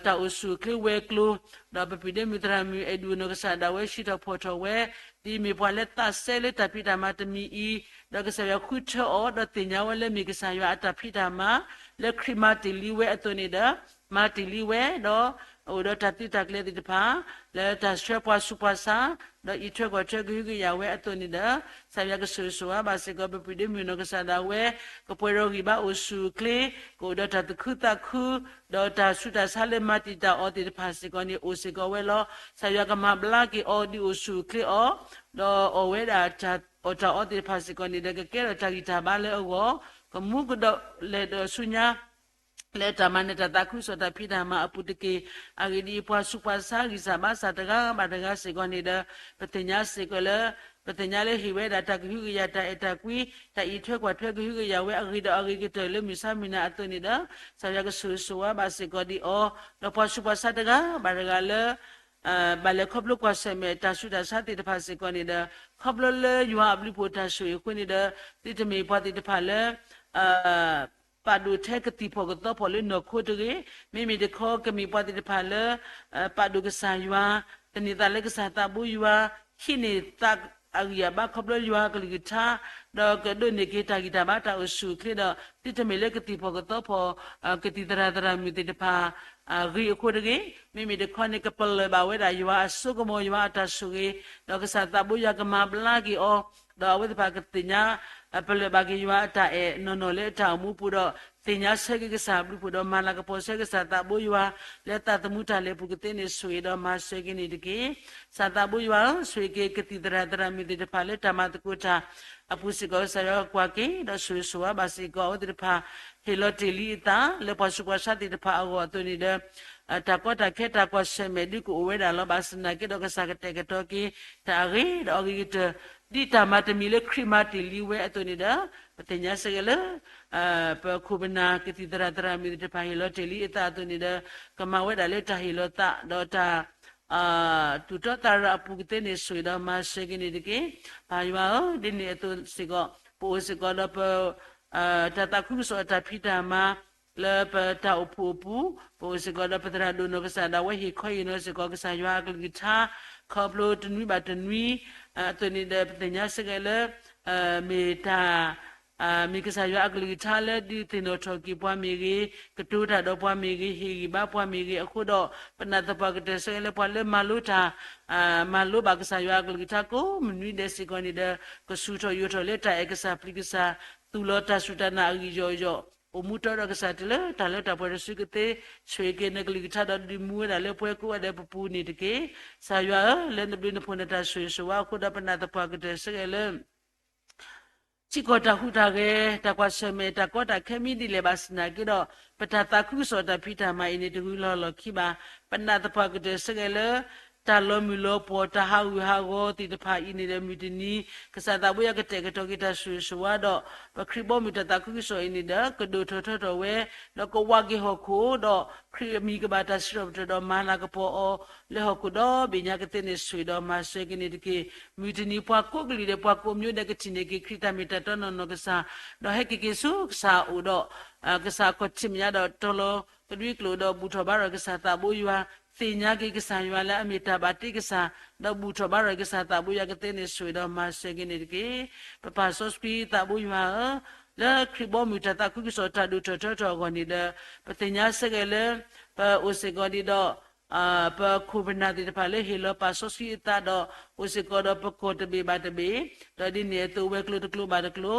တၢ်အိၣ်ဆူၣ်အိၣ်ချ့ဝဲၤကျိၤ, ဒီးပပုၢ်ဒ့မုၣ်သရၣ်မုၣ်အဲၣ်ဒူးနီၢ်ကစၢ်ဒၣ်ဝဲဟံးထီၣ်ဖီၣ်ထီၣ်ဝဲ, ဒ်မ့ၢ်ပှၤလၢသးစဲလၢတၢ်ဖံးတၢ်မၤတမံၤအံၤ, ဒီးကစၢ်ယွၤဃုထၢအီၤ ဒီးသ့ၣ်ညါဝဲလၢမ့ၢ်ကစၢ်ယွၤအတၢ်ဖံးတၢ်မၤ, လၢခရံာ်မၤတ့ၢ်လံဝဲအသိးန့ၣ်ဒီး, မၤတ့ၢ်လံဝဲ, ဒီးအိၣ်ဒီးတၢ်သုးတၢ်ကျဲၤသ့ၣ်တဖၣ်, လၢတၢ်ဆှၢပှၤဆူးပှၤဆါ, ဒီးအံးထွဲကွၢ်ထွဲကဟုကယာ်ဝဲအသိးန့ၣ်ဒီး, ကစၢ်ယွၤကဆိၣ်ဂ့ၤဆိၣ်ဝါဘၣ်စ့ၢ်ကီး ပပုၢ်ဒ့မုၣ်နီၢ်ကစၢ်ဒၣ်ဝဲ, ကပှဲၤဒီးဂံၢ်ဘါအိၣ်ဆူၣ်အိၣ်ချ့, ကအိၣ်ဒီးတၢ်သူၣ်ခုသးခု, ဒီးတၢ်ဆူးတၢ်ဆါလၢမၤတံာ်တာ်အီၤသ့ၣ်တဖၣ်စ့ၢ်ကီးန့ၣ် အိၣ်စ့ၢ်ကီးဝဲလီၤ. ကစၢ်ယွၤကမၤဘျါက့ၤအီၤဒ်အိၣ်ဆူၣ်အိၣ်ချ့အီၤ, ဒီးအီၣ်ဝဲဒၣ်တၢ်အီၣ်တၢ်အီသ့ၣ်တဖၣ်စ့ၢ်ကီးန့ၣ်ဒီး ကကဲထီၣ်တၢ်ဂံၢ်တၢ်ဘါလၢအဂီၢ်, ကမူကဒီးလဲၤဒီးဆူညါ လၢတၢ်မၤနၢၤတၢ်သးခုကစီၣ်တၢ်ဖံးတၢ်မၤအပူၤတက့ၢ်. အဂ့ၢ်ဒ်အံၤ, ပှၤဆူးပှၤဆါဂံၢ်စၢ်ဘါစၢ်တဂၤဘၣ်တဂၤစ့ၢ်ကီးန့ၣ်ဒီး, ပသ့ၣ်ညါစ့ၢ်ကီးလၢ, ပသ့ၣ်ညါလၢဟ့ၣ်ဝဲဒၣ်တၢ်ကဟုကယာ်တၢ်အဲၣ်တၢ်ကွံ, တၢ်အံးထွဲကွၢ်ထွဲကဟုကယာ်ဝဲအဂ့ၤဒီးအဂ့ၤကတၢၢ်လၢမုၢ်ဆါမုၢ်နၤအသိးန့ၣ်ဒီး, ကစၢ်ယွၤကဆိၣ်ဂ့ၤဆိၣ်ဝါဘၣ်စ့ၢ်ကီးဒံးအီၤ, ဒီးပှၤဆူးပှၤဆါတဂၤဘၣ်တဂၤလၢ ဘၣ်လဲၤခီဖျိကွၢ်ဆၢၣ်မဲာ်တၢ်ဆူးတၢ်ဆါသ့ၣ်တဖၣ်စ့ၢ်ကီးန့ၣ်ဒီး, ခီဖျိလၢယွၤအဘျုးဖှိၣ်တၢ်ဆိၣ်ဂ့ၤအဃိန့ၣ်ဒီး, သုတမ့ၢ်ပှၤသ့ၣ်တဖၣ်လၢ ပာ်ဒိၣ်ထဲကသံၣ်ဖီၣ်ကသီဖီၣ်လၢနီၢ်ခိတဂ့ၤ, မ့မ့ၢ်တခီကမ့ၢ်ပှၤသ့ၣ်တဖၣ်လၢ ပာ်ဒိၣ်ကစၢ်ယွၤ, သန့ၤသးလၢကစၢ်သးဘိယွၤ, ဟံးန့ၢ်သးအဂံၢ်အဘါခီဖျိယွၤအကလုၢ်ကထါ, ဒီးကဒိးန့ၢ်က့ၤတၢ်ဂံၢ်တၢ်ဘါတၢ်အိၣ်ဆူၣ်အိၣ်ချ့ဒီး, သုတမ့ၢ်လၢကသံၣ်ဖီၣ်ကသီဖီၣ် ကသံၣ်သရၣ်သရၣ်မုၣ်သ့ၣ်တဖၣ် အဂ့ၢ်အဃိတဂ့ၤ, မ့မ့ၢ်တခီန့ၣ် ကပလၢၢ်ဘၣ်ဝဲဒၣ်ယွၤအစိကမီၤယွၤအတၢ်ဆိၣ်ဂ့ၤ, ဒီးကစၢ်သးဘိယွၤကမၤဘျါက့ၤအီၤ, ဒီးအဝဲသ့ၣ်တဖၣ်ကသ့ၣ်ညါ ပလၢၢ်ဘၣ်က့ၤယွၤအတၢ်အဲၣ်နီၢ်နီၢ်လၢအတၢ်အိၣ်မူပူၤဒီး, သ့ၣ်ညါဆၢက့ၤကစၢ်အဘျုးဖှိၣ်ဒီးမၤလၤကပီၤဆၢကစၢ်သးဘိယွၤ, လၢသးသမူတၢ်လဲၤပူၤကသ့န့ၣ်ဆိၣ်ဂ့ၤဒီးမၤစၢၤက့ၤန့ၣ်တက့ၢ်. ကစၢ်သးဘိယွၤဧၢ, ဆိၣ်ဂ့ၤက့ၤကသံၣ်သရၣ်သရၣ်မုၣ်သ့ၣ်တဖၣ်လၢတၢ်မၤသကိးတၢ် အပူၤစ့ၢ်ကီး ကစၢ်ယွၤကွၢ်က့ၤ ဒီးဆိၣ်ဂ့ၤဆိၣ်ဝါဘၣ်စ့ၢ်ကီးအဝဲသ့ၣ်တဖၣ်, ဟ့ၣ်လီၤတ့ၢ်လံအသး လၢပှၤဆူးပှၤဆါသ့ၣ်တဖၣ်အဂီၢ်အသိးန့ၣ်ဒီး, တၢ်ကီတၢ်ခဲတၢ်ကွၢ်ဆၢၣ်မဲာ်ဒုးကအိၣ်ဝဲဒၣ်လီၤ. ဘၣ်ဆၣ်သနာ်က့ဒီးကစၢ်ကတဲာ်ကတီၤက့ၤ တၢ်အဂ့ၤဒီးအဂ့ၤကတၢၢ်, ဒ်တၢ်မၤတမံၤလၢခရံာ်မၤတ့ၢ်လံဝဲအသိးန့ၣ်ဒီး, ပသ့ၣ်ညါစ့ၢ်ကီးလၢ ပခိၣ်ပနၢ်ကသံၣ်သရၣ်သရၣ်မုၣ်သ့ၣ်တဖၣ်ဟ့ၣ်လီၤတ့ၢ်လံအသးအသိးန့ၣ်ဒီး, ကမၤဝဲဒၣ်လၢတၢ်ဟ့ၣ်လီၤသး ဒီးတၢ် သူၣ်တီသးရၤအပူၤကသ့န့ၣ်ဆိၣ်ဂ့ၤဒီးမၤစၢၤက့ၤန့ၣ်တက့ၢ်. ပၢ်ယွၤဧၢ, ဒ်န့ၣ်အသိးစ့ၢ်ကီး, ပအိၣ်စ့ၢ်ကီးဒီးပ တၢ်သးခုကစီၣ်အတၢ်ဖံးတၢ်မၤ လၢပတၢ်အိၣ်ဖှိၣ်အပူၤ, ပအိၣ်စ့ၢ်ကီးဒီးပသရၣ်ဒိၣ်နီၢ်ကစၢ်ဒၣ်ဝဲဟ့ၣ်ခီဟ့ၣ်နီၤစ့ၢ်ကီးကစၢ်ယွၤအကလုၢ်ကထါ, ခီဖျိတနွံဘၣ်တနွံ, အသိးန့ၣ်ဒီးပသ့ၣ်ညါစ့ၢ်ကီးလၢ မ့ၢ်တၢ် မ့ၢ်ကစၢ်ယွၤအကလုၢ်ကထါလၢဒုးသ့ၣ်နီၣ်ထီၣ်က့ၤပှၤမ့ၢ်ဂ့ၤ, ကတိၤတၢ်ဒီးပှၤမ့ၢ်ဂ့ၤ, ဟ့ၣ်ဂံၢ်ဘါပှၤမ့ၢ်ဂ့ၤအဃိဒီး, ပနာ်သပှၢ်ကတၢၢ်စ့ၢ်ကီးလၢပှၤလၢမၤလိတၢ် မၤလိဘၣ်ကစၢ်ယွၤအကလုၢ်ကထါကိးမုၢ်နွံဒဲးစ့ၢ်ကီးန့ၣ်ဒီး, ကဆူၣ်ထီၣ်ယိာ်ထီၣ်လၢတၢ်အဲၣ်ကစၢ်ပျံၤကစၢ်, သူၣ်လီၤတၢ်စူၢ်တၢ်နာ်အဂံၢ်ယီၢ်ယီၢ်, အိၣ်မူတီဒီးကစၢ်တုၤလၢတၢ်လၢတၢ်ပှဲၤတစုကသ့, ဆိၣ်ဂ့ၤက့ၤနကလုၢ်ကထါဒီးဒုးမူဝဲဒၣ်လၢပှၤကိးဂၤဒဲးပပူၤန့ၣ်တက့ၢ်. ကစၢ်ယွၤဧၢ, လၢနဘျုးနဖှိၣ်နတၢ်ဆိၣ်ဂ့ၤဆိၣ်ဝါအဃိဒီးပနာ်သပှၢ်ကတၢၢ်စ့ၢ်ကီးလၢ ထံကီၢ်တၢ်ဟူးတၢ်ဂဲၤ, တၢ်ကွၢ်ဆၢၣ်မဲာ်, တၢ်ကီတၢ်ခဲမံၤဒ်လဲၣ်ဘၣ်ဆၣ်သနာ်က့ဒီး, ပတၢ်သးခုကစီၣ်တၢ်ဖံးတၢ်မၤအံၤန့ၣ် တဂုၤလီၢ်လီၢ်ခံဘၣ်. ပနာ်သပှၢ်ကတၢၢ်စ့ၢ်ကီးလၢ တၢ်လီၤမုၢ်လီၤပှီၢ် တၢ်ဟးဂူာ်ဟးဂီၤသ့ၣ်တဖၣ်အံၤန့ၣ်ဒီး မုၢ်တနံၤ ကစၢ်သးဘိယွၤကတဲာ်ကတီၤက့ၤတၢ်ဆိၣ်ဂ့ၤဆိၣ်ဝါဒီး ပခရံာ်ဘီမုၢ်တၢ်သးခုကစီၣ်အံၤန့ၣ်ဒီး ကဒိၣ်ထီၣ်ထီထီၣ်ဝဲ ဒီးကဝးက့ၤဟီၣ်ခိၣ် ဒီးခရံာ်အမံၤကဘၣ်တၢ်စံးထီၣ်ပတြၢၤဒီးမၤလၤကပီၤအီၤ လၢဟီၣ်ခိၣ်ဒီဘ့ၣ်ညါကသ့န့ၣ်ဆိၣ်ဂ့ၤဒီးမၤစၢၤက့ၤန့ၣ်တက့ၢ်. မုၢ်တနံၤပှၤကိးကလုာ်ဒီးပှၤကိးမံၤဒဲး ကထံၣ်န့ၢ်က့ၤခရံာ်တၢ်မ့ၢ်တၢ်တီနီၢ်နီၢ်ကစၢ်, ဒီးဟဲက့ၤက့ၤဆူကစၢ်အအိၣ်ဒီး ကစၢ်အခီၣ်ထံးမဲာ်ညါဒီးတီၤလီၤကဒွံကျိာ်ဒီးဘူၣ်ထီၣ်ဘါထီၣ်ကစၢ်သးဘိယွၤ, သ့ၣ်ညါက့ၤကစၢ်ယွၤလၢအမ့ၢ်တၢ်ဘၣ်တ့ကစၢ်, ဒီးဘူၣ်ထီၣ်ဘါထီၣ်ကစၢ်သးဘိယွၤကသ့န့ၣ်ဆိၣ်ဂ့ၤဒီးမၤစၢၤက့ၤန့ၣ်တက့ၢ်. ပပၢ်စီဆှံသးဘိယွၤဧၢ, လၢခရံာ်ဘီမုၢ်တၢ်သးခုကစီၣ်တၢ်ဒိၣ်ထီၣ်ထီထီၣ်အဂီၢ်န့ၣ်ဒီး ပသ့ၣ်ညါစ့ၢ်ကီးလၢ ပအိၣ်စ့ၢ်ကီးဒ်ဒီး ပခိၣ်ပနၢ်သ့ၣ်တဖၣ်လၢဟ့ၣ်လီၤပၢ်စီဆှံအသးဒီး အိၣ်စ့ၢ်ကီးဒီးပကီၢ်တဘ့ၣ်ဘၣ်တဘ့ၣ်, ဒီးဒ်န့ၣ်အသိးဝဲၤကျိၤတကျိၤဘၣ်တကျိၤ,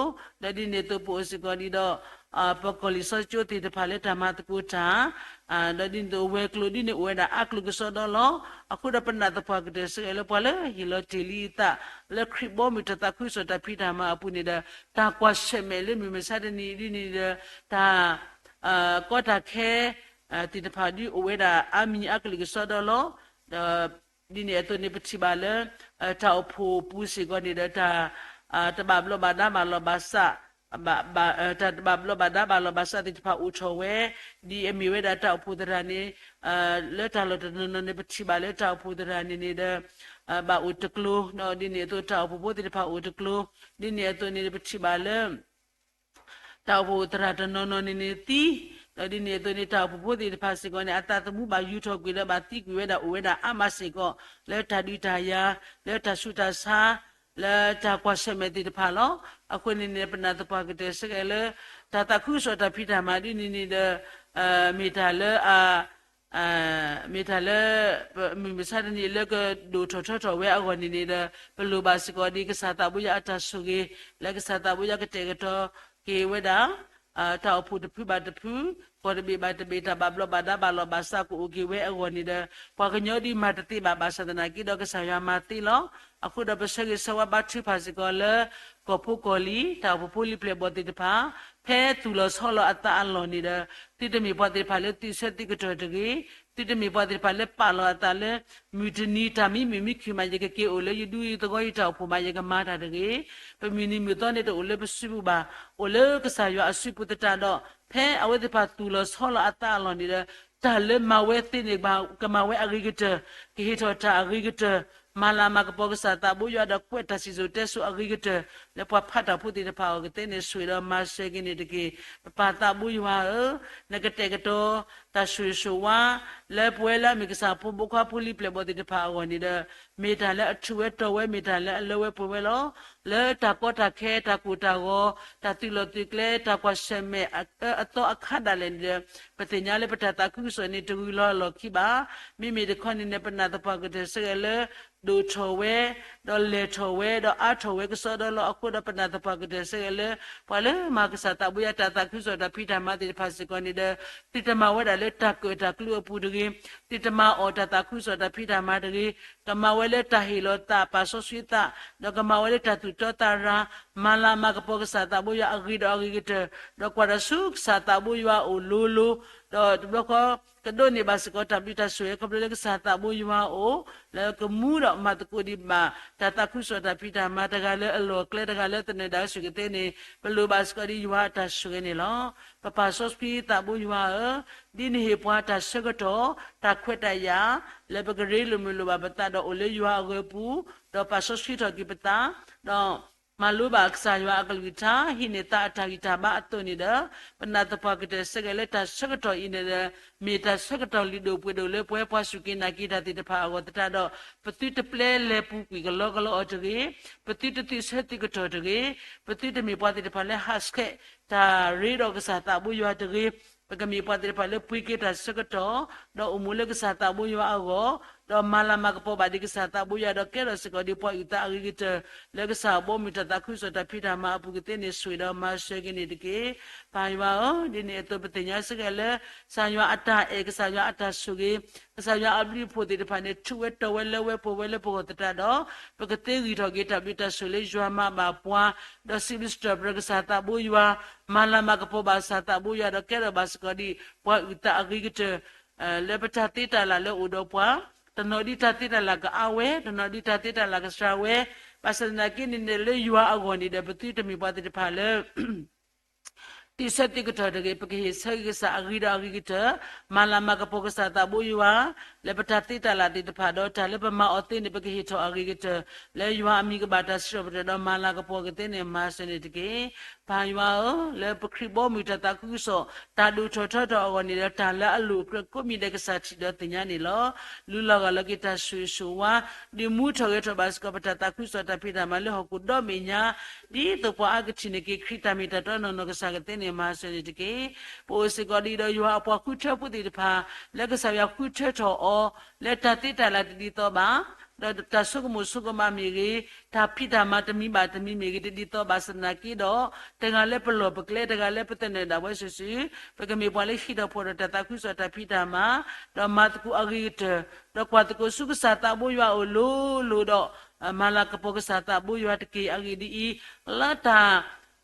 ဒီးဒ်န့ၣ်အသိးပအိၣ်စ့ၢ်ကီးဒ်ဒီး ပကီၢ်လံာ်စီဆှံကၠိသ့ၣ်တဖၣ်လၢတၢ်မၤသကိးတၢ်, ဒီးဒ်န့ၣ်အသိးဝဲၤကျိၤဒ်န့ၣ်အိၣ်ဝဲဒၣ်အါကျိၤကစီဒီလီၤ. အဃိဒီးပနာ်သပှၢ်ကတၢၢ်စ့ၢ်ကီးလၢပှၤလၢဟ့ၣ်လီၤတ့ၢ်လံအသး လၢခရံာ်ဘီမုၢ်တၢ်သးခုကစီၣ်တၢ်ဖံးတၢ်မၤအပူၤန့ၣ်ဒီး တၢ်ကွၢ်ဆၢၣ်မဲာ်လၢမုၢ်မဆါတနံၤဒ်န့ၣ်ဒီး တၢ် ကီတၢ်ခဲ သ့ၣ်တဖၣ်ဒ်အိၣ်ဝဲဒၣ်အါမံၤအါကလုာ်ကစီဒီလီၤ. ဒီးဒ်န့ၣ်အသိးန့ၣ် ပထံၣ်ဘၣ်လၢ တၢ်အိၣ်ဖှိၣ်ပူၤစ့ၢ်ကီးန့ၣ်ဒီး တၢ် တဘၣ်ဘျီးဘၣ်ဒါဘၣ်လီၤဘၣ်စး တၢ်တဘၣ်ဘျီးဘၣ်ဒါဘၣ်လီၤဘၣ်စးသ့ၣ်တဖၣ်အိၣ်ထီၣ်ဝဲ, ဒ်အမ့ၢ်ဝဲဒၣ်တၢ်အိၣ်ဖှိၣ်သရၣ်န့ၣ် လၢတၢ်လီၢ်တနီၤနီၤန့ၣ် ပထံၣ်ဘၣ်လၢတၢ်အိၣ်ဖှိၣ်သရၣ်န့ၣ်န့ၣ်ဒီး ဘၣ်အိၣ်တကျိၤ, ဒီးဒ်န့ၣ်အသိးတၢ်အိၣ်ဖှိၣ်ဖိသ့ၣ်တဖၣ်အိၣ်တကျိၤ, ဒ်န့ၣ်အသိးန့ၣ် ပထံၣ်ဘၣ်လၢ တၢ်အိၣ်ဖှိၣ်သရၣ်တနီၤနီၤန့ၣ်န့ၣ်သံ, ဒီးဒ်န့ၣ်အသိးန့ၣ် တၢ်အိၣ်ဖှိၣ်ဖိသ့ၣ်တဖၣ်စ့ၢ်ကီးန့ၣ် အသးသမူဘၣ်ယူၤထီၣ်ကွံာ်လၢဘၣ်သံကွံာ်ဝဲဒၣ်အိၣ်ဝဲဒၣ်အါမးစ့ၢ်ကီး လၢတၢ်ဒုးတၢ်ယၤ, လၢတၢ်ဆူးတၢ်ဆါ, လၢတၢ်ကွၢ်ဆၢၣ်မဲာ်သ့ၣ်တဖၣ်လီၤ. အဃိန့ၣ်န့ၣ် ပနာ်သပှၢ်ကတၢၢ်စ့ၢ်ကီးလၢ တၢ်သးခုကစီၣ်တၢ်ဖံးတၢ်မၤဒ်န့ၣ်န့ၣ်ဒီး မ့ၢ်တၢ်လၢအ မ့ၢ်တၢ်လၢ မုၢ်မဆါတနံၤလၢကဒိၣ်ထီၣ်ထီထီၣ်ဝဲအဂီၢ်န့ၣ်န့ၣ်ဒီး ပလိၣ်ဘၣ်စ့ၢ်ကီးဒ်ကစၢ်သးဘိယွၤအတၢ်ဆိၣ်ဂ့ၤ လၢကစၢ်သးဘိယွၤကတဲာ်ကတီၤက့ၤဝဲဒၣ် တၢ်အိၣ်ဖှိၣ်တဖုဘၣ်တဖု, ကီၢ်တဘ့ၣ်ဘၣ်တဘ့ၣ် တၢ်ဘၣ်ဘျီးဘၣ်ဒါဘၣ်လီၤဘၣ်စးကအိၣ်က့ၤဝဲအဂီၢ်န့ၣ်ဒီး ပှၤကညီဒ်မၤတသ့ဘၣ်ဘၣ်ဆၣ်သနာ်က့ဒီးကစၢ်ယွၤမၤသ့လီၤ. အဃိဒီးပဆၢဂ့ၤဆၢဝါဘါထုကဖၣ်စ့ၢ်ကီးလၢ ကီၢ်ဖိကီၢ်လံၤ တၢ်အိၣ်ဖှိၣ်ဖိလံၤပျဲၢ်ဘီၣ်သ့ၣ်တဖၣ် ဖဲသူၣ်လီၤဆီလီၤအသးအလီၢ်န့ၣ်ဒီး သုတမ့ၢ်ပှၤသ့ၣ်တဖၣ်လၢသုးဆၢသုးကတီၢ်တဂ့ၤ, သုတမ့ၢ်ပှၤသ့ၣ်တဖၣ်လၢပာ်လီၤအသးလၢ မုၢ်တနံၤတၢ်မံမုာ်မံခုၣ်မး ယကက့ၤအိၣ်လၢယဒူယသဝီယတၢ်အိၣ်ဖှိၣ်မး ယကမၤတၢ်တဂ့ၤ, ပမုၢ်နံၤမုၢ်သီန့ၣ်တအိၣ်လၢပစုပူၤဘၣ်, အိၣ်လၢကစၢ်ယွၤအစုပူၤသတးဒီး ဖဲအဝဲသ့ၣ်တဖၣ်သူၣ်လီၤဆီလီၤအသးအလီၢ်န့ၣ်ဒီး တၢ်လၢမၤဝဲသ့န့ၣ် ကမၤဝဲအဂ့ၤကတၢၢ်, ကဟ့ၣ်ထီၣ်တၢ်အဂ့ၤကတၢၢ်, မၤလၤမၤကပီၤကစၢ်သးဘိယွၤဒီးကွဲးတၢ်စံၣ်စိၤတဲစိၤအဂ့ၤကတၢၢ် လၢပှၤဖးတၢ်ဖိသ့ၣ်တဖၣ်အဂီၢ်ကသ့န့ၣ်ဆိၣ်ဂ့ၤဒီးမၤစၢၤက့ၤန့ၣ်တက့ၢ်. ပပၢ်သးဘိယွၤဧၢ, နကတဲာ်ကတီၤ တၢ်ဆိၣ်ဂ့ၤဆိၣ်ဝါ လၢပဝဲလၢအမ့ၢ်ကစၢ်ဖိမုၣ်ဖိခွါဖိလံၤပျဲၢ်ဘီၣ်သ့ၣ်တဖၣ်အဂီၢ်န့ၣ်ဒီး မ့ၢ်တၢ်လၢအထူးဝဲတီၤဝဲ မ့ၢ်တၢ်လၢအလၢဝဲပှဲၤဝဲလီၤ. လၢတၢ်ကီတၢ်ခဲ တၢ်ကိၢ်တၢ်ဂီၤ တၢ်သုးလီၢ်သုးကျဲ တၢ်ကွၢ်ဆၢၣ်မဲာ်အအသီအခါဒၣ်လဲာ်န့ၣ်ဒီး ပသ့ၣ်ညါလၢပတၢ်သးခုကစီၣ်န့ၣ် တဂုၤလီၤအလီၢ်ခံဘၣ်. မ့မ့ၢ်တခီန့ၣ်န့ၣ် ပနာ်သပှၢ်ကတၢၢ်စ့ၢ်ကီးလၢ ဒိၣ်ထီၣ်ဝဲ ဒီးလဲၢ်ထီၣ်ဝဲ ဒီးအါထီၣ်ဝဲကစီဒီလီၤအဃိဒီး ပနာ်သပှၢ်ကတၢၢ်စ့ၢ်ကီးလၢ ပှၤလၢမၤကစၢ်သးဘိယွၤတၢ်သးခုကစီၣ်တၢ်ဖံးတၢ်မၤသ့ၣ်တဖၣ်စ့ၢ်ကီးန့ၣ်ဒီး သုတမၤဝဲဒၣ်လၢတၢ်ကၢၣ်တၢ်ကျူအပူၤတဂ့ၤ, သုတမၤအီၣ်တၢ်သးခုကစီၣ်တၢ်ဖံးတၢ်မၤတဂ့ၤ, ကမၤဝဲလၢတၢ်ဟ့ၣ်လီၤသးပာ်စီဆှံသး, ဒီးကမၤဝဲလၢတၢ်သူၣ်တီသးရၤ, မၤလၤမၤကပီၤကစၢ်သးဘိယွၤအဂ့ၤဒီးအဂ့ၤကတၢၢ်, ဒီးကွၢ်တၢ်ဆူကစၢ်သးဘိယွၤအအိၣ်လိၤလိၤ, ဒီးတဘျီဃီ ကဒိးန့ၢ်ဘၣ်စ့ၢ်ကီးတၢ်ဘျုးတၢ်ဆိၣ်ဂ့ၤ ခီဖျိလၢကစၢ်သးဘိယွၤအအိၣ် လၢကမူဒီးမၤသကိးဒံးဘၣ် တၢ်သးခုကစီၣ်တၢ်ဖံးတၢ်မၤတဂၤလၢအလီၢ်အကျဲ တဂၤလၢသနၢၣ်ဒၣ်ဆိၣ်ဂ့ၤသ့န့ၣ် ပလိၣ်ဘၣ်စ့ၢ်ကီးဒ်ယွၤအတၢ်ဆိၣ်ဂ့ၤန့ၣ်လီၤ. ပပၢ်စီဆှံသးဘိယွၤဧၢ, ဒ်နဟ့ၣ်ပှၤတၢ်ဆၢကတီၢ် တၢ်ခွဲးတၢ်ယာ် လၢပကရ့လိာ်မုာ်လိာ်ဘၣ်ပသးဒီးအိၣ်လၢယွၤအဂၢၤပူၤ, ဒီးပာ်စီဆှံထီၣ်က့ၤပသး, ဒီး မၤလိဘၣ်ကစၢ်ယွၤအကလုၢ်ကထါ ဟံးန့ၢ်သးအတၢ်ဂံၢ်တၢ်ဘါအသိးန့ၣ်ဒီး ပနာ်သပှၢ်ကတၢၢ်စ့ၢ်ကီးလၢတၢ်ဆၢကတီၢ်အံၤန့ၣ်ဒီး မ့ၢ်တၢ်ဆၢကတီၢ်လုၢ်ဒိၣ်ပှ့ၤဒိၣ်လၢပဝဲပှၤစူၢ်က့ၤနာ်က့ၤတၢ်သ့ၣ်တဖၣ်အဂီၢ်သတးဒီး ပသုတပျဲလဲၤပူၤကွံာ်ကလီကလီအီၤတဂ့ၤ, ပသုတသုးဆၢသုးကတီၢ်တဂ့ၤ, ပသုတမ့ၢ်ပှၤသ့ၣ်တဖၣ်လၢဟးဆှဲးတၢ်ရ့ဒီးကစၢ်သးဘိယွၤတဂ့ၤ, ပကမ့ၢ်ပှၤသ့ၣ်တဖၣ်လၢပှ့ၤက့ၤတၢ်ဆၢကတီၢ် ဒီးအိၣ်မူလၢကစၢ်သးဘိယွၤအဂီၢ်, ဒီးမၤလၤမၤကပီၤဘၣ်ဒံးကစၢ်သးဘိယွၤ ဒီးကဲထီၣ်စ့ၢ်ကီးဒံးပှၤအုၣ်သးအဂ့ၤကတၢၢ် လၢကစၢ်အဘီအမုၢ်တၢ်သးခုကစီၣ်တၢ်ဖံးတၢ်မၤအပူၤကသ့န့ၣ်ဆိၣ်ဂ့ၤဒီးမၤစၢၤက့ၤန့ၣ်တက့ၢ်. ပၢ်ယွၤဧၢ, ဒ်န့ၣ်အသိး ပသ့ၣ်ညါစ့ၢ်ကီးလၢ ကစၢ်ယွၤအတၢ်အဲၣ်, ကစၢ်ယွၤအတၢ်ဆိၣ်ဂ့ၤ, ကစၢ်ယွၤအဘျုးအဖှိၣ်သ့ၣ်တဖၣ်န့ၣ် ထူးဝဲတီၤဝဲလၢဝဲပှဲၤဝဲလၢပဂီၢ်သတးဒီး ပကသ့ဂံၢ်ထီၣ်က့ၤတၢ်ဘျုးတၢ်ဆိၣ်လၢယွၤမၤဘၣ်ပှၤ, ဒီးစံးဘျုးစံးထီၣ်ပတြၢၤကစၢ်သးဘိယွၤ, မၤလၤမၤကပီၤဘၣ်ကစၢ်သးဘိယွၤ ဒီးကဲထီၣ်ဘၣ်စ့ၢ်ကီးဒံးပှၤအုၣ်သးအဂ့ၤကတၢၢ် လၢပတၢ်သ့တၢ်လၢ်လၢအိၣ်ဒီးပှၤ တနီၤဒ်တၢ်သ့တၢ်လၤကအါဝဲ, တနီၤဒ်တၢ်သ့တၢ်လၤကစှၤဝဲ, ဘၣ်ဆၣ်သနာ်က့န့ၣ်န့ၣ် လၢယွၤအဂီၢ်န့ၣ်ဒီး ပသုတမ့ၢ်ပှၤသ့ၣ်တဖၣ်လၢ တုၤဆၢသံကတီၢ်တဂ့ၤ, ပကဟ့ၣ်ဆၢဂ့ၤကစၢ်အဂ့ၤဒီးအဂ့ၤကတၢၢ်, မၤလၤမၤကပီၤကစၢ်သးဘိယွၤ, လၢပတၢ်သ့တၢ်လၤသ့ၣ်တဖၣ်ဒီးတၢ်လၢပမၤအီၤသ့န့ၣ် ပကဟ့ၣ်ထီၣ်အဂ့ၤကတၢၢ်, လၢယွၤအမံၤကဘၣ်တၢ်စံးထီၣ်ပတြၢၤဒီးမၤလၤကပီၤကသ့န့ၣ် မၤစၢၤန့ၣ်တက့ၢ်. ပၢ်ယွၤဧၢ, လၢပခရံာ်ဘီမုၢ်တၢ်သးခုကစီၣ် တၢ်ဒိၣ်ထီၣ်ထီထီၣ်အဂီၢ်န့ၣ်ဒီး တၢ်လၢအလိၣ်အကြၢးကိးမံၤဒဲးကစၢ်ထံၣ်ဒီးသ့ၣ်ညါန့ၣ်လီၤ. လူလီၤဂာ်လီၤက့ၤတၢ်ဆိၣ်ဂ့ၤဆိၣ်ဝါ, ဒုးမူထီၣ်ဂဲၤထီၣ်ဘၣ်စ့ၢ်ကီး ပတၢ်သးခုကစီၣ်တၢ်ဖံးတၢ်မၤလၢဟီၣ်ခိၣ်ဒီဘ့ၣ်ညါ, ဒ်သိးပှၤအါကထံၣ်န့ၢ်က့ၤ ခရံာ်တၢ်မ့ၢ်တၢ်တီနီၢ်နီၢ်ကစၢ်ကသ့န့ၣ် မၤစၢၤန့ၣ်တက့ၢ်. ပအိၣ်စ့ၢ်ကီးဒ်ဒီးယွၤအပှၤဃုထၢဖိသ့ၣ်တဖၣ်, လၢကစၢ်ယွၤဃုထၢထီၣ်အီၤ, လၢတၢ်သ့တၢ်လၤတဒ်သိးဘၣ်, ဒီးတၢ်ဆိကမိၣ်ဆိကမးမ့ၢ်ဂ့ၤ, တၢ်ဖံးတၢ်မၤတမံၤဘၣ်တမံၤမ့ၢ်ဂ့ၤ တဒ်သိးဘၣ်ဆၣ်သနာ်က့ဒီး, တဂၤလၢပလီၢ်ပကျဲ, တဂၤလၢပသနၢၣ်ဒၣ်ဝဲစုာ်စုာ်, ပကမ့ၢ်ပှၤလၢဟံးထီၣ်ဖီၣ်ဒီးတၢ်သးခုကစီၣ်တၢ်ဖံးတၢ်မၤ, ဒီးမၤသကိးအဂ့ၤကတၢၢ်, ဒီးကွၢ်သကိးဆူကစၢ်သးဘိယွၤအအိၣ်လိၤလိၤဒီး, မၤလၤကပီၤကစၢ်သးဘိယွၤတက့ၢ်. အဂ့ၢ်ဒ်အံၤ, လၢတၢ်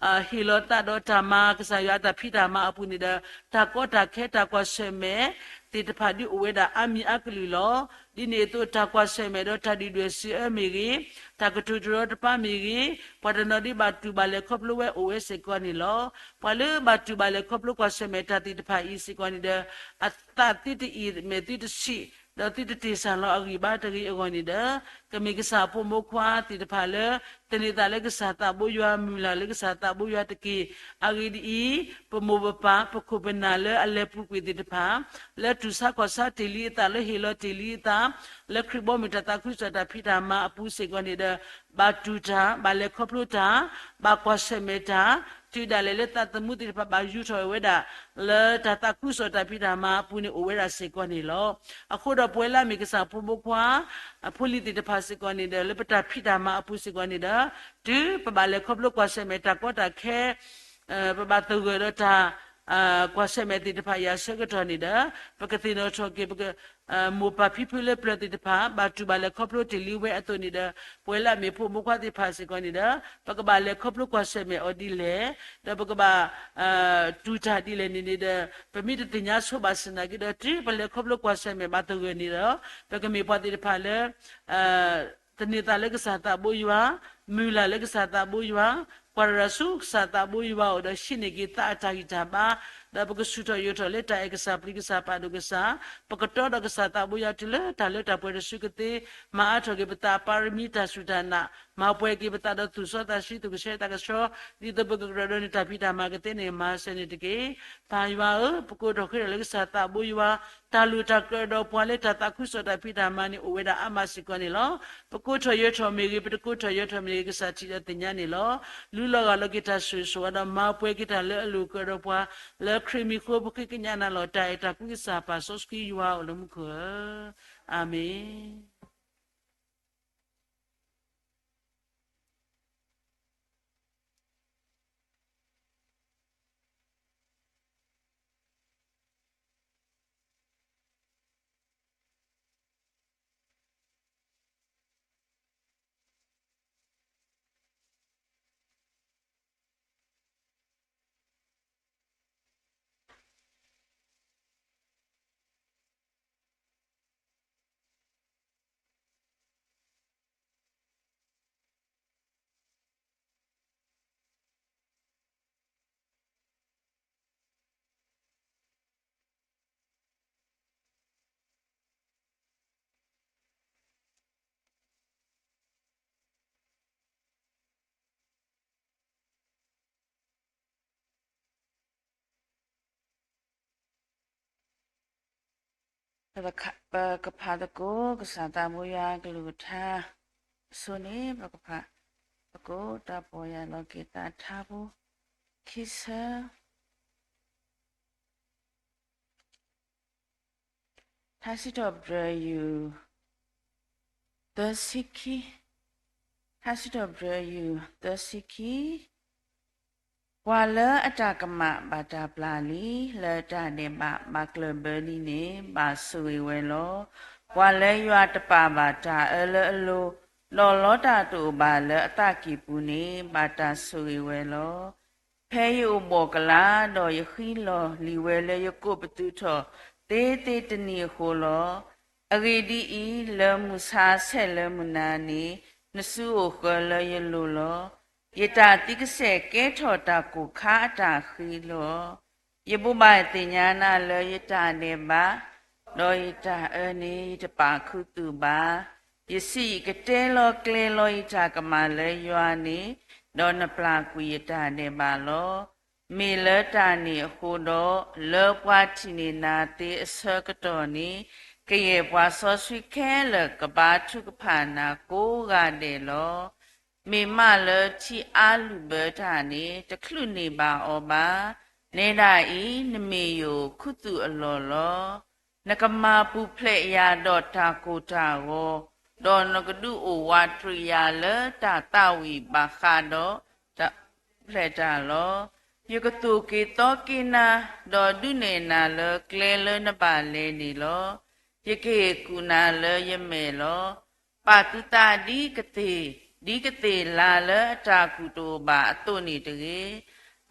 ဟ့ၣ်လီၤသးဒီးတၢ်မၤကစၢ်ယွၤအတၢ်ဖံးတၢ်မၤအပူၤန့ၣ်ဒီး, တၢ်ကီတၢ်ခဲတၢ်ကွၢ်ဆၢၣ်မဲာ်သ့ၣ်တဖၣ်ဒုးအိၣ်ဝဲဒၣ်အါမံၤအါကလုာ်လီၤ. ဒ်န့ၣ်အသိးတၢ်ကွၢ်ဆၢၣ်မဲာ်ဒီးတၢ်ဒုၣ်ဒွဲၣ်စံးအၢမ့ၢ်ဂ့ၤ, တၢ်ကတိၤတရီတပါမ့ၢ်ဂ့ၤ, ပှၤတနီၤဒ်ဘၣ်တူၢ်ဘၣ်လဲၤခီဖျိဝဲအိၣ်ဝဲစ့ၢ်ကီးန့ၣ်လီၤ. ပှၤလၢဘၣ်တူၢ်ဘၣ်လဲၤခီဖျိကွၢ်ဆၢၣ်မဲာ်တၢ်သ့ၣ်တဖၣ်အံၤစ့ၢ်ကီးန့ၣ်ဒီး, အသးသုတအံၤမဲာ်သုတဆံး, ဒီးသုတတ့ၢ်စၢ်လီၤအဂံၢ်ဘါတဂ့ၤအဂီၢ်န့ၣ်ဒီး, ကမ့ၢ်ကစၢ်အဖိမုၣ်ဖိခွါသ့ၣ်တဖၣ်လၢ သန့ၤသးလၢကစၢ်သးဘိယွၤ, မုၢ်လၢ်လၢကစၢ်သးဘိယွၤတက့ၢ်. အဂ့ၢ်ဒ်အံၤ, ပမိၢ်ပပၢ်ပခိၣ်ပနၢ်လၢအလဲၤပူၤကွံာ်သ့ၣ်တဖၣ်, လၢတူၢ်ဆါခီၣ်ဆါတ့ၢ်လံအသး, လၢဟ့ၣ်လီၤတ့ၢ်လံအသး, လၢခရံာ်ဘီမုၢ်တၢ်သးခုကစီၣ်တၢ်ဖံးတၢ်မၤအပူၤစ့ၢ်ကီးန့ၣ်ဒီး, ဘၣ်တူၢ်တၢ်, ဘၣ်လဲၤခီဖျိတၢ်, ဘၣ်ကွၢ်ဆၢၣ်မဲာ်တၢ်, တုၤဒၣ်လဲာ်လၢသးသမူသ့ၣ်တဖၣ်ဘၣ်ယူၤထီၣ်ဝဲဒၣ်, လၢတၢ်သးခုကစီၣ်တၢ်ဖံးတၢ်မၤအပူၤန့ၣ်အိၣ်ဝဲဒၣ်စ့ၢ်ကီးန့ၣ်လီၤ. အဃိဒီးပဝဲလၢအမ့ၢ်ကစၢ်ဖိမုၣ်ဖိခွါ, အဖိလံၤသ့ၣ်တဖၣ်စ့ၢ်ကီးန့ၣ်ဒီး လၢပတၢ်ဖံးတၢ်မၤအပူၤစ့ၢ်ကီးန့ၣ်ဒီး, တုၤပဘၣ်လဲၤခီဖျိကွၢ်ဆၢၣ်မဲာ်တၢ်ကီတၢ်ခဲ ပဘၣ်သဂၢၢ်ဒီးတၢ် ကွၢ်ဆၢၣ်မဲာ်သ့ၣ်တဖၣ်အံၤအဆၢကတီၢ်န့ၣ်ဒီး, ပကသ့ၣ်နီၣ်ထီၣ်က့ၤ ပက မိၢ်ပၢ်ဖံဖုလၢပျၢၤသ့ၣ်တဖၣ် ဘၣ်တူၢ်ဘၣ်လဲၤခီဖျိတ့ၢ်လံဝဲအသိးန့ၣ်ဒီး, ပဝဲလၢအမ့ၢ်ဖိမုၣ်ဖိခွါသ့ၣ်တဖၣ်စ့ၢ်ကီးန့ၣ်ဒီး, ပကဘၣ်လဲၤခီဖျိကွၢ်ဆၢၣ်မဲာ်အီၤဒ်လဲၣ်, ဒီးပကဘၣ် တူၢ်တၢ်ဒ်လဲၣ်န့ၣ်န့ၣ်ဒီး, ပမ့ၢ်တသ့ၣ်ညါဆိဘၣ်ဆၣ်သနာ်က့ဒီး တုၤပလဲၤခီဖျိကွၢ်ဆၢၣ်မဲာ်ဘၣ်သဂၢၢ်န့ၣ်ဒီး, ပကမ့ၢ်ပှၤသ့ၣ်တဖၣ်လၢ သန့ၤသးလၢကစၢ်သးဘိယွၤ, မုၢ်လၢ်လၢကစၢ်သးဘိယွၤ, ကွၢ်တၢ်ဆူကစၢ်သးဘိယွၤအအိၣ်ဒီး ဟံးန့ၢ်က့ၤသးအတၢ်ဂံၢ်တၢ်ဘါ, ဒီးပကဆူၣ်ထီၣ်ယိာ်ထီၣ်လၢတၢ်အဲၣ်ကစၢ်ပျံၤကစၢ်ပာ်ဒိၣ်ကစၢ်, ပကတီဒီးကစၢ်သးဘိယွၤတုၤလၢတၢ်လၢတၢ်ပှဲၤတစုကသ့, မၤအါထီၣ်က့ၤပသးအပၢ်ရမံတၢ်စူၢ်တၢ်နာ်, မၤပှဲၤက့ၤပသးဒီးသူၣ်စီသးဆှံသူၣ်ကဆှဲသးကဆှီ, ဒ်သိးပကကြၢးဒီးနတၢ်ဖံးတၢ်မၤကသ့န့ၣ် မၤစၢၤန့ၣ်တက့ၢ်. ပၢ်ယွၤဧၢ, ပကိးထီၣ်ဃ့ထီၣ်လၢကစၢ်သးဘိယွၤ, တၢ်လိၣ်တၢ်ကြၢးဒီးပှၤလၢတၢ်သးခုကစီၣ်တၢ်ဖံးတၢ်မၤန့ၣ်အိၣ်ဝဲဒၣ်အါမးစ့ၢ်ကီးန့ၣ်လီၤ. ပကိးထီၣ်ယၢၤထီၣ်မ့ၢ်ဂ့ၤ, ပတကိးထီၣ်ယၢၤထီၣ်မ့ၢ်ဂ့ၤ, ကစၢ်ထံၣ်ဒီးသ့ၣ်ညါန့ၣ်လီၤ. လူလီၤဂာ်လီၤက့ၤတၢ်ဆိၣ်ဂ့ၤဆိၣ်ဝါဒီး မၤပှဲၤက့ၤတၢ်လၢအလိၣ်ကြၢးဒီးပှၤ, လၢခရံာ်မံၤဃိ ပဃ့ကညးနၤလီၤ. တၢ်အဲၣ်တၢ်ကွံကစၢ်ပၢ်စီဆှံယွၤအိၣ်လၢမူခိၣ်ဧၢ, အၤမ့ၣ်. ပကဖးသကိး ကစၢ်သးဘိယွၤကလုၢ်ကထါ အဆိန့ၣ် ပကဖး, ပကိးတၢ်ပီၢ်ယၢ်လီၤက့ၤသးထါဖိ ခံဆၢ ထါစံးထီၣ်ပတြၢၤ ယူၢ် သၢဆံခံ, ထါစံးထီၣ်ပတြၢၤ ယူၢ် သၢဆံခံ, ပှၤလၢအတၢ်ကမၣ်ဘၣ်တၢ်ပျၢ်လံ, လၢတၢ်ဒဲးဘးဘၣ်ကျၢၢ်ဘၢလံန့ၣ် ဘၣ်ဆိၣ်ဂ့ၤဝဲလီၤ. ပှၤလၢယွၤတပာ်ဘၣ်တၢ်အၢလၢအလိၤ, ဒီးလီတၢ်တအိၣ်ဘၣ်လၢအသးကံၢ်ပူၤန့ၣ် ဘၣ်တၢ်ဆိၣ်ဂ့ၤဝဲလီၤ. ဖဲယအိၣ်ဘှီၣ်ကလာ်, ဒီးယဃံလီၤလံာ်ဝဲလၢယကိးပသူထီၣ်သ့သ့တနံၤအဃိလီၤ. အဂ့ၢ်ဒ်အံၤ, လၢမုၢ်ဆါဆဲးလၢမုၢ်နၤန့ၣ်, နစုအိၣ်ဃၢၤလၢယလိၤလီၤ. ယတၢ်သံကစဲာ်ကဲထီၣ်တၢ်ကိၢ်ခါအတၢ်ဃံလီၤ. ယဘိးဘၣ်သ့ၣ်ညါနၤလၢယတၢ်ဒဲးဘး, ဒီးယတၢ်အၢန့ၣ် ယတပာ်ခူသူၣ်ဘၣ်. ယစံးယကတဲလီၤကျဲလီၤယတၢ်ကမၣ်လၢယွၤန့ၣ်, ဒီးနပျၢ်ကွံာ်ယတၢ်ဒဲးဘးလီၤ. မ့ၢ်လၢတၢ်န့ၣ်အဃိဒီး, လၢပှၤထံၣ်န့ၢ်နၤသ့အဆၢကတီၢ်န့ၣ်, ကယဲၢ်ပှၤစီဆှံခဲလၢာ်ကဘါထုကဖၣ်နၤကိးဂၤဒဲးလီၤ. မ့ၢ်မးလၢထံအါလုၢ်ဘၢတၢ်န့ၣ်, တချုးန့ၢ်ဘၣ်အီၤဘၣ်. နဲဒၣ်အံၤ, နမ့ၢ်ယအိၣ်ခူသူၣ်အလီၢ်လီၤ. နကမၤပူၤဖျဲးယၤဒီးတၢ်ကိၢ်တၢ်ဂီၤ, ဒီးနကဒုးအိၣ်ဝးတရံးယၤလၢတၢ်သးဝံၣ်ဘၣ်ဃးဒီးတၢ်ပူၤဖျဲးတၢ်လီၤ. ယကသိၣ်က့ၤသီက့ၤနၤ, ဒီးဒုးနဲၣ်နၤလၢကျဲလၢနဘၣ်လဲၤန့ၣ်လီၤ. ယကဟ့ၣ်ကူၣ်နၤလၢယမဲာ်လီၤ. ပာ်သုသးဒ်ကသ့ၣ်, ဒ်ကသ့ၣ်လၤလၢအတၢ်ကူၣ်တအိၣ်ဘၣ်အသိးန့ၣ်တဂ့ၤ.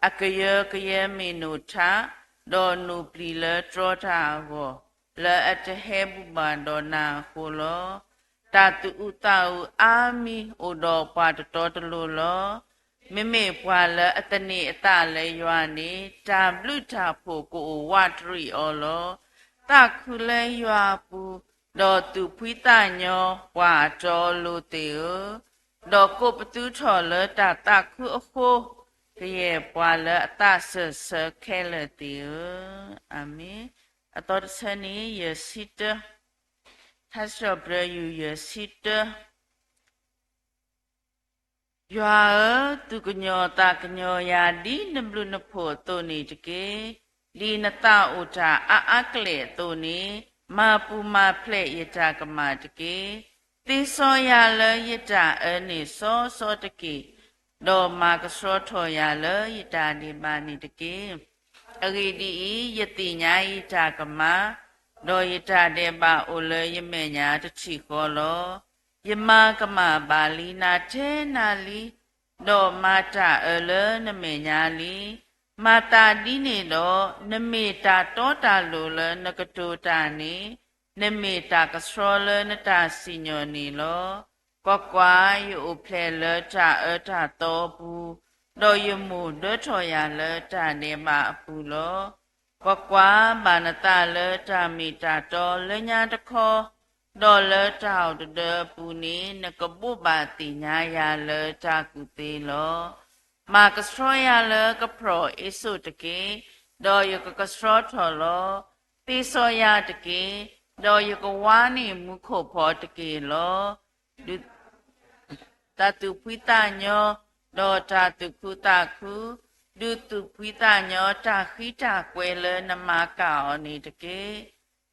အကယၢကယဲမ့ၢ်နိၣ်ထး, ဒီးနိၣ်ပျံၤလၢတြီတၢ်အဂီၢ်, လၢအတဟဲဘူၣ်ဘၣ်ဒီးနၤအဃိလီၤ. တၢ်သူၣ်အုးသးအုးအါမံၤအိၣ်ဒီးပှၤတတီတလိၤလီၤ. မ့မ့ၢ်ပှၤလၢအသန့ၤအသးလၢယွၤန့ၣ်, တၢ်ဘျုးတၢ်ဖှိၣ်ကအိၣ်ဝးတရံးအီၤလီၤ. သးခုလၢယွၤအပူၤ, ဒီးသူၣ်ဖှံသးညီပှၤအတီအလိၤသ့ၣ်ဧၢ, ဒီးကိးပသူထီၣ်လၢတၢ်သးခုအဃိ, ကယဲၢ်ပှၤလၢအသးစၢၢ်ဆၢခဲလၢာ်သ့ၣ်ဧၢ, အၤမ့ၣ်. အသီတဆၢန့ၣ် ယဲၢ်ဆံတၢ, ထါစံးထီၣ်ပတြၢၤ ယူၢ်ယဲၢ်ဆံတၢ. ယွၤဧၢ, သူၣ်ကညီၤသးကညီၤယၤ ဒ်နဘျုးနဖှိၣ်အသိးန့ၣ်တက့ၢ်. ဒ်နသးအိၣ်တၢ်အါအါကလဲာ်အသိးန့ၣ်, မၤပူၤမၤဖျဲးယတၢ်ကမၣ်တက့ၢ်. သ့စီယၤလၢယတၢ်အၢန့ၣ်စီစီတက့ၢ်, ဒီးမၤကဆှီထီၣ်ယၤလၢယတၢ်ဒဲးဘးန့ၣ်တက့ၢ်. အဂ့ၢ်ဒ်အံၤ, ယသ့ၣ်ညါယတၢ်ကမၣ်, ဒီးယတၢ်ဒဲးဘးအိၣ်လၢယမဲာ်ညါတထံၣ်ဃီလီၤ. ယမၤကမၣ်ဘၣ်လံနၤထဲနၤလံ, ဒီးမၤတၢ်အၢလၢနမဲာ်ညါလံ. မၤသးဒ်န့ၣ်ဒီး, နမ့ၢ်တၢ်တီတၢ်လိၤလၢနကတိၤတၢ်န့ၣ်, နမ့ၢ်တၢ်ကဆှီလၢနတၢ်စံၣ်ညီၣ်န့ၣ်လီၤ. ကွၢ်ကွၢ်, ယအိၣ်ဖျဲၣ်လၢတၢ်အၢတၢ်သီအပူၤ, ဒီးယမိၢ်ဒၢထီၣ်ယၤလၢတၢ်ဒဲးဘးအပူၤလီၤ. ကွၢ်ကွၢ်, ဘၣ်နသးလၢတၢ်မ့ၢ်တၢ်တီလၢညါတခီ, ဒီးလၢတၢ်အိၣ်တဒၢအပူၤန့ၣ်, နကဘိးဘၣ်သ့ၣ်ညါယၤလၢတၢ်ကူၣ်သ့လီၤ. မၤကဆှီယၤလၢကဖျီၣ်အ့စိာ်တက့ၢ်, ဒီးယကကဆှီထီၣ်လီၤ. သ့စီယၤတက့ၢ်, ဒီးယကဝါန့ၢ်မူခိၣ်ဖီတက့ၢ်လီၤ. ဒုး တၢ်သူၣ်ဖှံသးညီ, ဒီးတၢ်သူၣ်ခုသးခု, ဒုးသူၣ်ဖှံသးညီတၢ်ဃံတၢ်ကွဲၤလၢနမၤကၣ်အီၤန့ၣ်တက့ၢ်.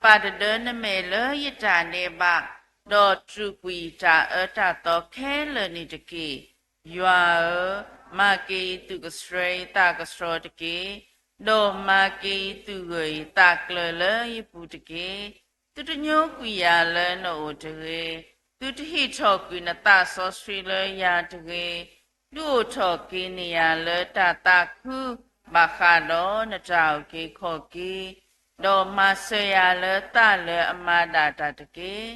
ပာ်တဒၢနမဲာ်လၢယတၢ်ဒဲးဘး, ဒီးတြူာ်ကွံာ်တၢ်အၢတၢ်သီခဲလၢာ်န့ၣ်တက့ၢ်. ယွၤဧၢ, မၤက့ၤယသူၣ်ကဆှီယသးကဆှီတက့ၢ်. ဒီးမၤက့ၤယသူၣ်ဂၢၢ်ယသးကျၢၤလၢယပူၤတက့ၢ်. သုတညိကွံာ်ယၤလၢနအိၣ်တဂ့ၤ. သုတဟံးထီၣ်ကွံာ်နသးစီဆှံလၢယၤတဂ့ၤ. ဒုးအိၣ်ထီၣ်က့ၤန့ၢ်ယၤလၢတၢ်သးခု, ဘၣ်ဃးဒီးနတၢ်အုၣ်က့ၤခီၣ်က့ၤ, ဒီးမၤစၢၤယၤလၢသးလၢအမၤဒၣ်တၢ်တက့ၢ်.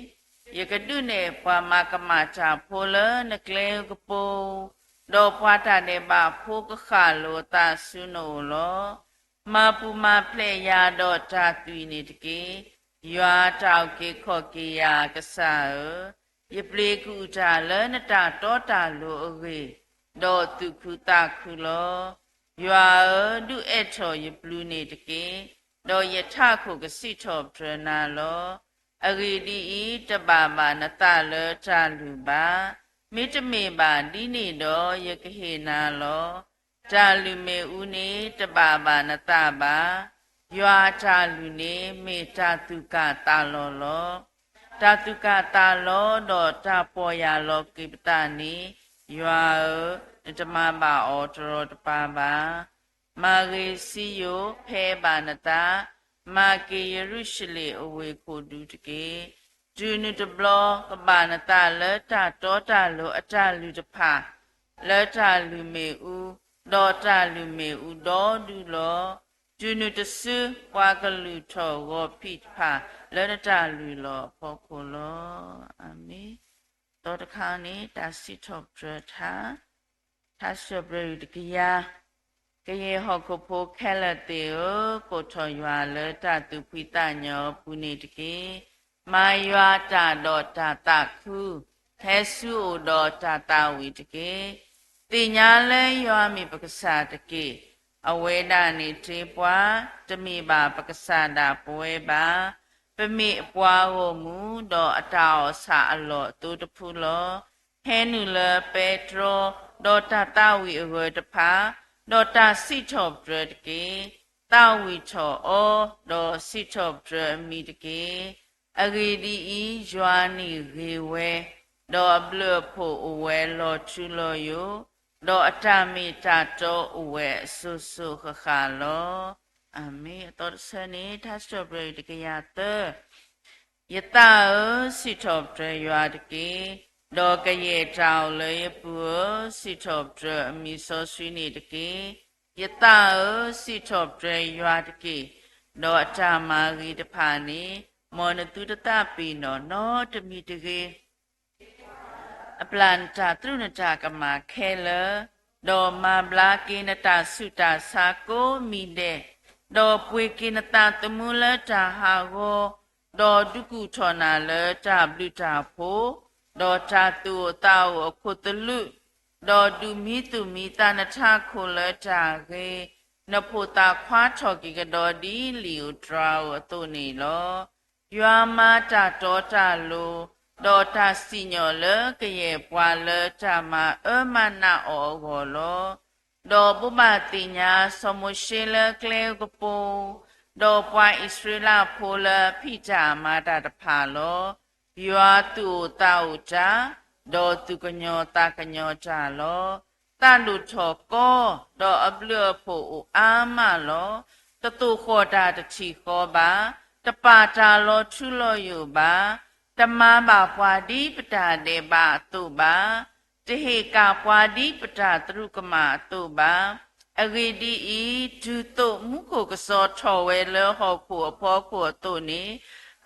ယကဒုးနဲၣ်ပှၤမၤကမၣ်တၢ်ဖိလၢနကျဲအကပူၤ, ဒီးပှၤတၢ်ဒဲးဘးဖိကဃၣ်လိာ်အသးဆူနအိၣ်လီၤ. မၤပူၤမၤဖျဲးယၤဒီးတၢ်သွံၣ်န့ၣ်တက့ၢ်. ယွၤတၢ်အုၣ်က့ၤခီၣ်က့ၤယၤအကစၢ်ဧၢ, ယပျ့ၤကအုၣ်တၢ်လၢနတၢ်တီတၢ်လိၤအဂ့ၢ်, ဒီးသူၣ်ခုသးခုလီၤ. ယွၤဧၢ, ဒုးအဲၣ်ထီၣ်ယပျုၤန့ၣ်တက့ၢ်, ဒီးယထးခိၣ်ကစံးထီၣ်ပတြၢၤနၤလီၤ. အဂ့ၢ်ဒ်အံၤ, တဘၣ်ဘၣ်နသးလၢတၢ်လုၢ်ဘၣ်. မ့တမ့ၢ်ဘၣ်ဒ်န့ၣ်ဒီး, ယကဟ့ၣ်နၤလီၤ. တၢ်လုၢ်မ့ၣ်အူန့ၣ်တဘၣ်ဘၣ်နသးဘၣ်. ယွၤအတၢ်လုၢ်န့ၣ်မ့ၢ်တၢ်သူၣ်ကၢ်သးလီၤလီၤ. တၢ်သူၣ်ကၢ်သးလီၤဒီးတၢ်ပီၢ်ယၢ်လီၤက့ၤပသးန့ၣ်, ယွၤဧၢ, နတမၤဘၣ်အီၤတရီတပါဘၣ်. မၤဂ့ၤစံယိၣ်ဖဲဘၣ်နသး, မၤက့ၤယရူၤၡလ့ၣ်အဝ့ၢ်ခိၣ်ဒူတက့ၢ်. တုၤနုၤတဘျီကဘၣ်နသးလၢတၢ်တီတၢ်လိၤအတၢ်လုၢ်တဖၣ်, လၢတၢ်လုၢ်မ့ၣ်အူ, ဒီးတၢ်လုၢ်မ့ၣ်အူဒီဒူလီၤ. တုၤနုၤတစုပှၤကလုၢ်ထီၣ်ဂီၤဖံးတဖၣ်, လၢနတၢ်လုၢ်လီၢ်အဖီခိၣ်လီၤ. အၤမ့ၣ်. သီတခါန့ၣ် တၢ်စံးထီၣ်ပတြၢၤထါ, ထါစံးထီၣ်ပတြၢၤတကယၤ, ကယဲၢ်ဟီၣ်ခိၣ်ဖိခဲလၢာ်သ့ၣ်ဧၢ, ကိးထီၣ်ယွၤလၢတၢ်သူၣ်ဖှံသးညီအပူၤန့ၣ်တက့ၢ်. မၤယွၤတၢ်ဒီးတၢ်သးခု, ဟဲဆူအအိၣ်ဒီးတၢ်သးဝံၣ်တက့ၢ်. သ့ၣ်ညါလၢယွၤမ့ၢ်ပကစၢ်တက့ၢ်. အဝဲဒၣ်န့ၣ်တ့ပှၤ, တမ့ၢ်ဘၣ်ပကစၢ်ဒၣ်ပဝဲဘၣ်. ပမ့ၢ်အပှၤဂီၢ်မုၢ်, ဒီးအတၢ်အီၣ်ဆၣ်အလီၢ်အသိတဖုလီၤ. ဟဲနုာ်လၢပဲတြီ, ဒီးတၢ်သးဝံၣ်အဂၢၢ်တဖၣ်, ဒီးတၢ်စံးထီၣ်ပတြၢၤတက့ၢ်. သးဝံၣ်ထီၣ်အီၤ, ဒီးစံးထီၣ်ပတြၢၤအမံၤတက့ၢ်. အဂ့ၢ်ဒ်အံၤ, ယွၤန့ၣ်ဂ့ၤဝဲ, ဒီးအဘျုးအဖှိၣ်အိၣ်ဝဲလီၤထူလီၤယိာ်, ဒီးအတၢ်မ့ၢ်တၢ်တီအိၣ်ဝဲအစိၤစိၤဃၣ်ဃၣ်လီၤ. အၤမ့ၣ်. အသီတဆၢန့ၣ် ထါစံးထီၣ်ပတြၢၤတကယၤသၢ, ယသးဧၢ, စံးထီၣ်ပတြၢၤယွၤတက့ၢ်. ဒီးကယဲၢ်တၢ်အိၣ်လၢယပူၤဧၢ, စံးထီၣ်ပတြၢၤအမံၤစီဆှံန့ၣ်တက့ၢ်. ယသးဧၢ, စံးထီၣ်ပတြၢၤယွၤတက့ၢ်. ဒီးအတၢ်မၤဂ့ၤတဖၣ်န့ၣ် မ်နသုတသးပ့ၤနီၣ်နီတမံၤတဂ့ၤ. အဘျၣ်နတၢ်သရူးနတၢ်ကမၣ်ခဲလၢာ်, ဒီးမၤဘျါက့ၤနတၢ်ဆူးတၢ်ဆါကိးမံၤဒဲး, ဒီးပှ့ၤက့ၤနသးသမူလၢတၢ်ဟးဂီၤ, ဒီးဒုးကူၣ်ထီၣ်နၤလၢတၢ်ဘျုးတၢ်ဖှိၣ်, ဒီးတၢ်သူၣ်အိၣ်သးအိၣ်အခိၣ်သလုး, ဒီးဒုးမံသူၣ်မံသးနထးခိၣ်လၢတၢ်ဂ့ၤ, နဖိသၣ်ခွါထီၣ်က့ၤကဒီးဒ်လံာ်ဧိၤတြၤဧိၤအသိးန့ၣ်လီၤ. ယွၤမၤတၢ်တီတၢ်လိၤ, ဒီးတၢ်စံၣ်ညီၣ်လၢကယဲၢ်ပှၤလၢတၢ်မၤအၢမၤနးအီၤအဂီၢ်လီၤ. ဒီးဘိးဘၣ်သ့ၣ်ညါစီၤမိၤၡ့လၢကျဲကပူၤ, ဒီးပှၤအံၣ်စရ့လးဖိလၢဖံးတၢ်မၤတၢ်တဖၣ်လီၤ. ယွၤသူၣ်အိၣ်သးအိၣ်တၢ်, ဒီးသူၣ်ကညီၤသးကညီၤတၢ်လီၤ. သးဒိၣ်ထီၣ်ကီ, ဒီးအဘျုးအဖှိၣ်အိၣ်အါမးလီၤ. တသိၣ်ဃီၣ်တၢ်တထံၣ်ဃီဘၣ်, တပာ်တၢ်လီၤထူလီၤယိာ်ဘၣ်, တမၤဘၣ်ပှၤဒ်ပတၢ်ဒဲးဘးအသိးဘၣ်, တဟ့ၣ်ကၣ်ပှၤဒ်ပတၢ်သရူးကမၣ်အသိးဘၣ်. အဂ့ၢ်ဒ်အံၤ, တုၤသိးမူခိၣ်ကစီၤထီၣ်ဝဲလၢဟီၣ်ခိၣ်အဖီခိၣ်အသိးန့ၣ်,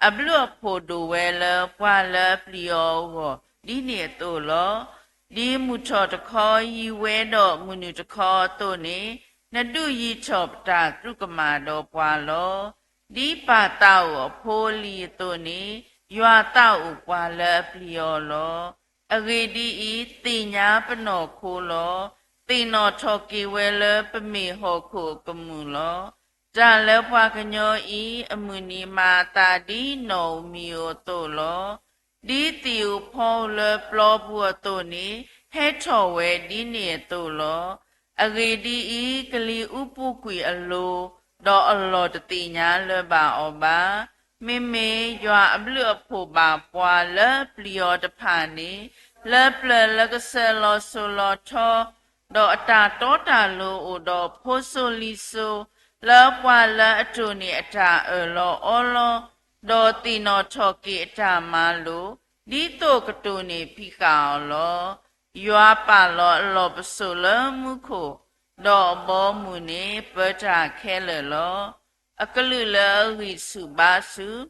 အဘျုးအဖှိၣ်ဒိၣ်ဝဲလၢပှၤလၢအပျံၤအီၤအဂီၢ် ဒ်န့ၣ်အသိးလီၤ. ဒ်မုၢ်ထီၣ်တခီယံၤဝဲဒီးမုၢ်နုာ်တခီအသိးန့ၣ်, နဒုးယံၤထီၣ်ပတၢ်သရူးကမၣ်ဒီးပှၤလီၤ. ဒ်ပၢ်သးအိၣ်အဖိအလံၤအသိးန့ၣ်, ယွၤသးအိၣ်ပှၤလၢအပျံၤအီၤလီၤ. အဂ့ၢ်ဒ်အံၤ, သ့ၣ်ညါပနီၢ်ခိလီၤ. သ့ၣ်နီၣ်ထီၣ်က့ၤဝဲလၢပမ့ၢ်ဟီၣ်ခိၣ်အကမူၣ်လီၤ. တၢ်လၢပှၤကညီအံၤ အမုၢ်နံၤမၤအသးဒ်နီၣ်ဧိၤမံၤဧိၤအသိးလီၤ. ဒ်သ့ၣ်ဧိၤဖီဧိၤလၢပျီပူၤအသိးန့ၣ်, ဟဲထီၣ်ဝဲဒ်န့ၣ်အသိးလီၤ. အဂ့ၢ်ဒ်အံၤ, ကလံၤအူပူၤကွံာ်အလိၤ, ဒီးအလီၢ်တသ့ၣ်ညါလၢၤဘၣ်အီၤဘၣ်. မ့မ့ၢ်ယွၤအဘျုးအဖှိၣ်ဘၣ်ပှၤလၢပျံၤအီၤတဖၣ်န့ၣ်, လၢပျၢၤလၢကစၢၢ်လီၤစိၤလီၤထီ, ဒီးအတၢ်တီတၢ်လိၤအိၣ်ဒီးဖိစိၤလံၤစိၤ, လၢပှၤလၢအတိၢ်န့ၢ်အတၢ်အၢၣ်လီၤအီလီၤ, ဒီးသ့ၣ်နီၣ်ထီၣ်က့ၤအတၢ်မၤလိာ်, ဒ်သိးကတိၢ်န့ၢ်ဖံးဃာ်အီၤလီၤ. ယွၤပာ်လီၤအလီၢ်ပစိာ်လၢမူခိၣ်, ဒီးအဘီအမုၢ်န့ၣ်ပၢတၢ်ခဲလၢာ်လီၤ. အကလုာ်လၢအဂံၢ်ဆူၣ်ဘါဆူၣ်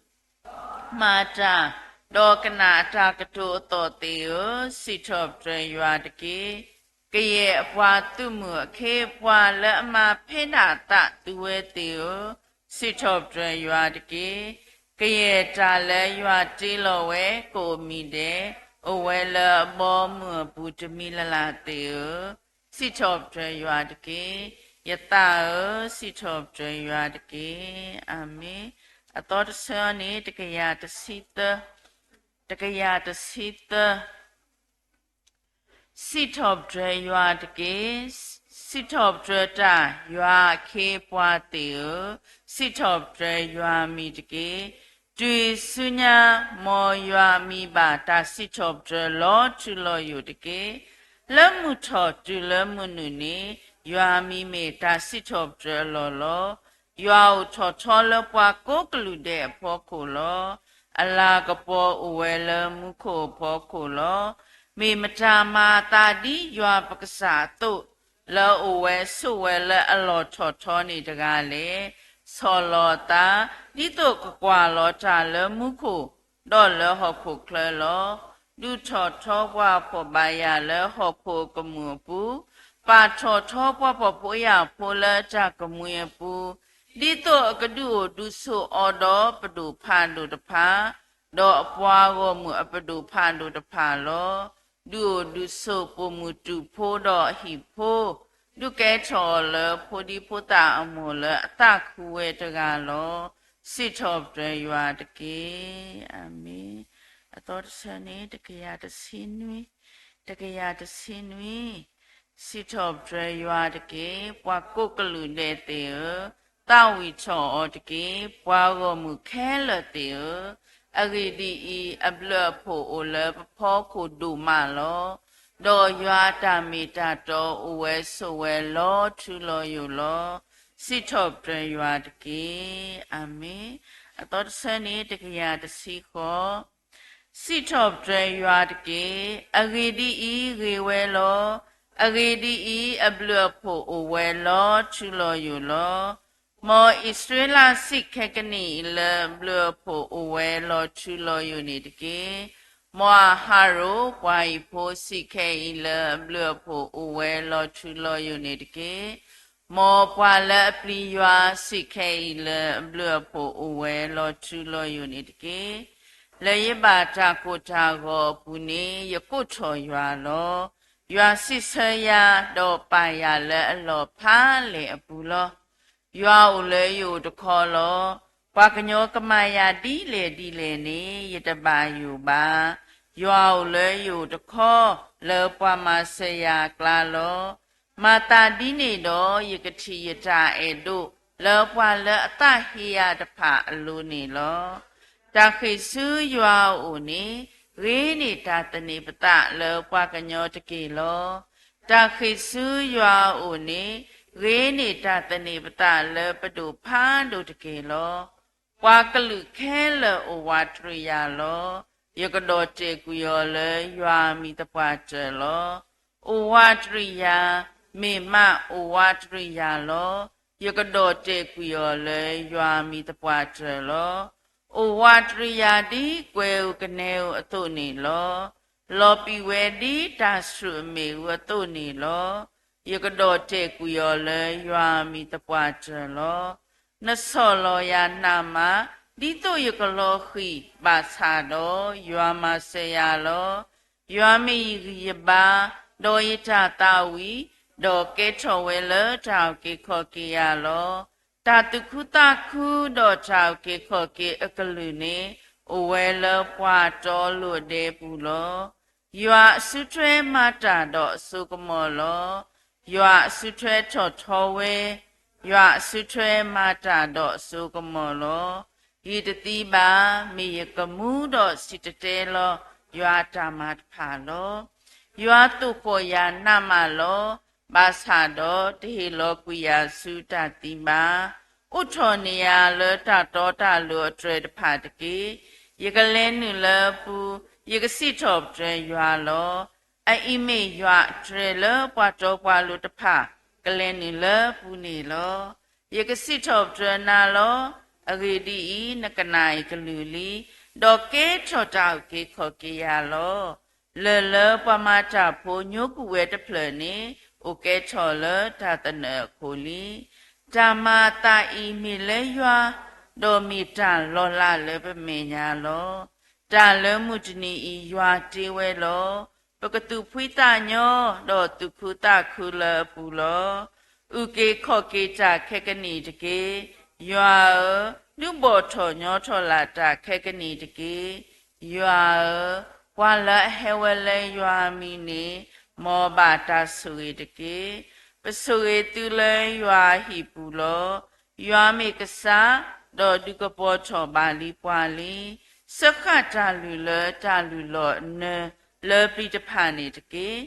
မၤတၢ်, ဒီးကနၣ်အတၢ်ကတိၤအသီၣ်သ့ၣ်ဧၢ, စံးထီၣ်ပတြၢၤယွၤတက့ၢ်. ကယဲၢ်အပှၤသုးမုၢ်အခ့အပှၤလၢအမၤဖဲဒၣ်အသးသုဝဲသ့ၣ်ဧၢ, စံးထီၣ်ပတြၢၤယွၤတက့ၢ်. ကယဲၢ်တၢ်လၢယွၤတ့လီၤဝဲကိးမံၤဒဲး, အိၣ်ဝဲလၢအဘီအမုၢ်အပူၤတမံၤလၢ်လၢ်သ့ၣ်ဧၢ, စံးထီၣ်ပတြၢၤယွၤတက့ၢ်. ယသးဧၢ, စံးထီၣ်ပတြၢၤယွၤတက့ၢ်. အၤမ့ၣ်. အသီတဆၢန့ၣ် တကယၤတဆံသၢ, တကယၤတဆံသၢ စံးထီၣ်ပတြၢၤယွၤတက့ၢ်. စံးထီၣ်ပတြၢၤတၢ်ယွၤအခ့အပှၤသ့ၣ်ဧၢ, စံးထီၣ်ပတြၢၤယွၤမံၤတက့ၢ်. တုၤဆူညါ မ်ယွၤမံၤဘၣ်တၢ်စံးထီၣ်ပတြၢၤလီၤထူလီၤယိာ်တက့ၢ်. လၢမုၢ်ထီၣ်တုၤလၢမုၢ်နုာ်န့ၣ် ယွၤမံၤမ့ၢ်တၢ်စံးထီၣ်ပတြၢၤအလီၢ်လီၤ. ယွၤအိၣ်ထီၣ်ထီလၢပှၤကိးကလုာ်ဒဲးအဖီခိၣ်လီၤ. အလၤကပီၤအိၣ်ဝဲလၢမူခိၣ်အဖီခိၣ်လီၤ. မ့ၢ်မတၤမၤအသးဒ်ယွၤပကစၢ်အသိး, လၢအအိၣ်ဝဲဆိးဝဲလၢအလီၢ်ထီၣ်ထီန့ၣ်တဂၤလဲၣ်. ဆီၣ်လီၤအသး, ဒ်သိးကကွၢ်လီၤတၢ်လၢမူခိၣ်, ဒီးလၢဟီၣ်ခိၣ်ချၢလီၤ. ဒုးထီၣ်ထီပှၤဖှီၣ်ဘၣ်ယာ်လၢဟီၣ်ခိၣ်အကမူၣ်အပူၤ, ပာ်ထီၣ်ထီပှၤဖှီၣ်ဖိယာ်ဖိလၢတၢ်ကမှံအပူၤ, ဒ်သိးအကဒုးအိၣ်ဒုးဆိးအီၤဒီးပဒိၣ်ဖးဒိၣ်တဖၣ်, ဒီးအပှၤဂီၢ်မုၢ်အပဒိၣ်ဖးဒိၣ်တဖၣ်လီၤ. ဒုးအိၣ်ဒုးဆိးပိာ်မုၣ်တူာ်ဖိဒီးအဟံၣ်ဖိ, ဒုးကဲထီၣ်အီၤလၢဖိဒံဖိသၣ်အမိၢ်လၢအသးခုဝဲတဂၤလီၤ. စံးထီၣ်ပတြၢၤယွၤတက့ၢ်. အၤမ့ၣ်. အသီတဆၢန့ၣ် တကယၤတဆံနွံ, တကယၤတဆံနွံ, စံးထီၣ်ပတြၢၤယွၤတက့ၢ်. ပှၤကိးကလုာ်ဒဲးသ့ၣ်ဧၢ, သးဝံၣ်ထီၣ်အီၤတက့ၢ်. ပှၤဂီၢ်မုၢ်ခဲလၢာ်သ့ၣ်ဧၢ, အဂ့ၢ်ဒ်အံၤ, အဘျုးအဖှိၣ်အိၣ်လၢပဖီခိၣ်ဒိၣ်မးလီၤ. ဒီးယွၤအတၢ်မ့ၢ်တၢ်တီအိၣ်ဝဲဆိးဝဲလီၤထူလီၤယိာ်လီၤ. စံးထီၣ်ပတြၢၤယွၤတက့ၢ်. အၤမ့ၣ်. အသီတဆၢန့ၣ် တကယၤတဆံဃိး, စံးထီၣ်ပတြၢၤယွၤတက့ၢ်. အဂ့ၢ်ဒ်အံၤ, ဂ့ၤဝဲလီၤ. အဂ့ၢ်ဒ်အံၤ, အဘျုးအဖှိၣ်အိၣ်ဝဲလီၤထူလီၤယိာ်လီၤ. မ်အံၣ်စရ့လးစံၣ်ခဲကနံၣ်အံၤလၢအဘျုးအဖှိၣ်အိၣ်ဝဲလီၤထူလီၤယိာ်န့ၣ်တက့ၢ်. မ်အဟၤရိၣ်ပှၤဟံၣ်ဖိစံၣ်ခဲအံၤလၢအဘျုးအဖှိၣ်အိၣ်ဝဲလီၤထူလီၤယိာ်န့ၣ်တက့ၢ်. မ်ပှၤလၢအပျံၤယွၤစံၣ်ခဲအံၤလၢအဘျုးအဖှိၣ်အိၣ်ဝဲလီၤထူလီၤယိာ်န့ၣ်တက့ၢ်. လၢယဘၣ်တၢ်ကိၢ်တၢ်ဂီၤအပူၤန့ၣ် ယကိးထီၣ်ယွၤလီၤ. ယွၤစံးဆၢယၤ, ဒီးပာ်ယၤလၢအလီၢ်ဖးလဲၢ်အပူၤလီၤ. ယွၤအိၣ်လၢယအိၣ်တခီလီၤ. ပှၤကညီကမၤယၤဒ်လဲၣ်ဒ်လဲၣ်န့ၣ် ယတဘၣ်ယိၣ်ဘၣ်. ယွၤအိၣ်လၢယအိၣ်တခီ လၢပှၤမၤစၢၤယၤအကျါလီၤ. မၤသးဒ်န့ၣ်ဒီး ယကထံၣ်ယတၢ်အဲၣ်ဒိး လၢပှၤလၢအသးဟ့ယၤတဖၣ်အလိၤန့ၣ်လီၤ. တၢ်ဃ့ၢ်ဆူယွၤအအိၣ်န့ၣ် ဂ့ၤန့ၢ်တၢ်သန့ၤပသးလၢပှၤကညီတက့ၢ်လီၤ. တၢ်ဃ့ၢ်ဆူယွၤအအိၣ်န့ၣ် ဂ့ၤန့ၢ်တၢ်သန့ၤပသးလၢပဒိၣ်ဖးဒိၣ်တက့ၢ်လီၤ. ပှၤကလုာ်ခဲလၢာ်အိၣ်ဝးတရံးယၤလီၤ. ယကဒီၣ်တဲာ်ကွံာ်အီၤလၢယွၤအမံၤသပှၢ်တၢၢ်လီၤ. အိၣ်ဝးတရံးယၤ, မ့ၢ်မးအိၣ်ဝးတရံးယၤလီၤ. ယကဒီၣ်တဲာ်ကွံာ်အီၤလၢယွၤအမံၤသပှၢ်တၢၢ်လီၤ. အိၣ်ဝးတရံးယၤဒ်ကွဲၤဧိၤကနဲဧိၤအသိးန့ၣ်လီၤ. လီၤပံာ်ဝဲဒ်တၢ်ဆှုၣ်အမ့ၣ်အူအသိးန့ၣ်လီၤ. ယကဒီၣ်တဲာ်ကွံာ်အီၤလၢယွၤအမံၤသပှၢ်တၢၢ်လီၤ. နဆီၣ်လီၤယၤနးမး ဒ်သိးယကလီၤဃံၤဘၣ်ဆၣ်ဒီး ယွၤမၤစၢၤယၤလီၤ. ယွၤမ့ၢ်ယဂံၢ်ယဘါ, ဒီးယတၢ်သးဝံၣ်, ဒီးကဲထီၣ်ဝဲလၢတၢ်အုၣ်က့ၤခီၣ်က့ၤယၤလီၤ. တၢ်သူၣ်ခုသးခုဒီးတၢ်အုၣ်က့ၤခီၣ်က့ၤအကလုာ်န့ၣ် အိၣ်ဝဲလၢပှၤတီလိၤဒဲပူၤလီၤ. ယွၤအစုထွဲမၤတၢ်ဒီးအစိကမီၤလီၤ. ယွၤအစုထွဲထီၣ်ထီဝဲ, ယွၤအစုထွဲမၤတၢ်ဒီးအစိကမီၤလီၤ. ဂ့ၤတသံဘၣ်, မ့ၢ်ယကမူဒီးစံၣ်တဲၤတဲလီၤ ယွၤအတၢ်မၤတဖၣ်လီၤ. ယွၤသိၣ်ဃီၣ်ယၤနးမးလီၤ. ဘၣ်ဆၣ်ဒီးတဟ့ၣ်လီၤကွံာ်ယၤဆူတၢ်သံဘၣ်. အိးထီၣ်န့ၢ်ယၤလၢတၢ်တီတၢ်လိၤအတြဲၤတဖၣ်တက့ၢ်. ယကလဲၤနုာ်လၢအပူၤ, ယကစံးထီၣ်ပတြၢၤယွၤလီၤ. အအံၤမ့ၢ်ယွၤအတြဲၤလၢပှၤတီပှၤလိၤတဖၣ် ကလဲၤနုာ်လၢအပူၤန့ၣ်လီၤ. ယကစံးထီၣ်ပတြၢၤနၤလီၤ. အဂ့ၢ်ဒ်အံၤ, နကနၣ်အံၤကလုၢ်လံ, ဒီးကဲထီၣ်တၢ်အုၣ်က့ၤခီၣ်က့ၤယၤလီၤ. လၢၢ်လၢပှၤမၤတၢ်ဖိညိကွံာ်ဝဲတဖျၢၣ်န့ၣ် အိၣ်ကဲထီၣ်လၢတၢ်သနၢၣ်အခိၣ်လံ. တၢ်မၤအသးအံၤမ့ၢ်လၢယွၤ, ဒီးမ့ၢ်တၢ်လီၤလးလၢပမဲာ်ညါလီၤ. တၢ်လၢမုၢ်တနံၤအံၤယွၤတ့ဝဲလီၤ. ပကသူၣ်ဖှံသးညီ, ဒီးသူၣ်ခုသးခုလၢအပူၤလီၤ. အုၣ်က့ၤခီၣ်က့ၤတၢ်ခဲကနံၣ်တက့ၢ်. ယွၤဧၢ, ဒုးဘီၣ်ထီၣ်ညီထီၣ်လၢ်တၢ်ခဲကနံၣ်တက့ၢ်. ယွၤဧၢ, ပှၤလၢအဟဲဝဲလၢယွၤအမံၤန့ၣ် မ်အဘၣ်တၢ်ဆိၣ်ဂ့ၤတက့ၢ်. ပဆိၣ်ဂ့ၤသုလၢယွၤအဟံၣ်ပူၤလီၤ. ယွၤမ့ၢ်ကစၢ်, ဒီးဒုးကပီၤထီၣ်ဘၣ်လံပှၤလံ. စၢဃာ်တၢ်လုၢ်လၢတၢ်လုၢ်လီၢ်အနၢၤလၢပျံၤတဖၣ်န့ၣ်တက့ၢ်.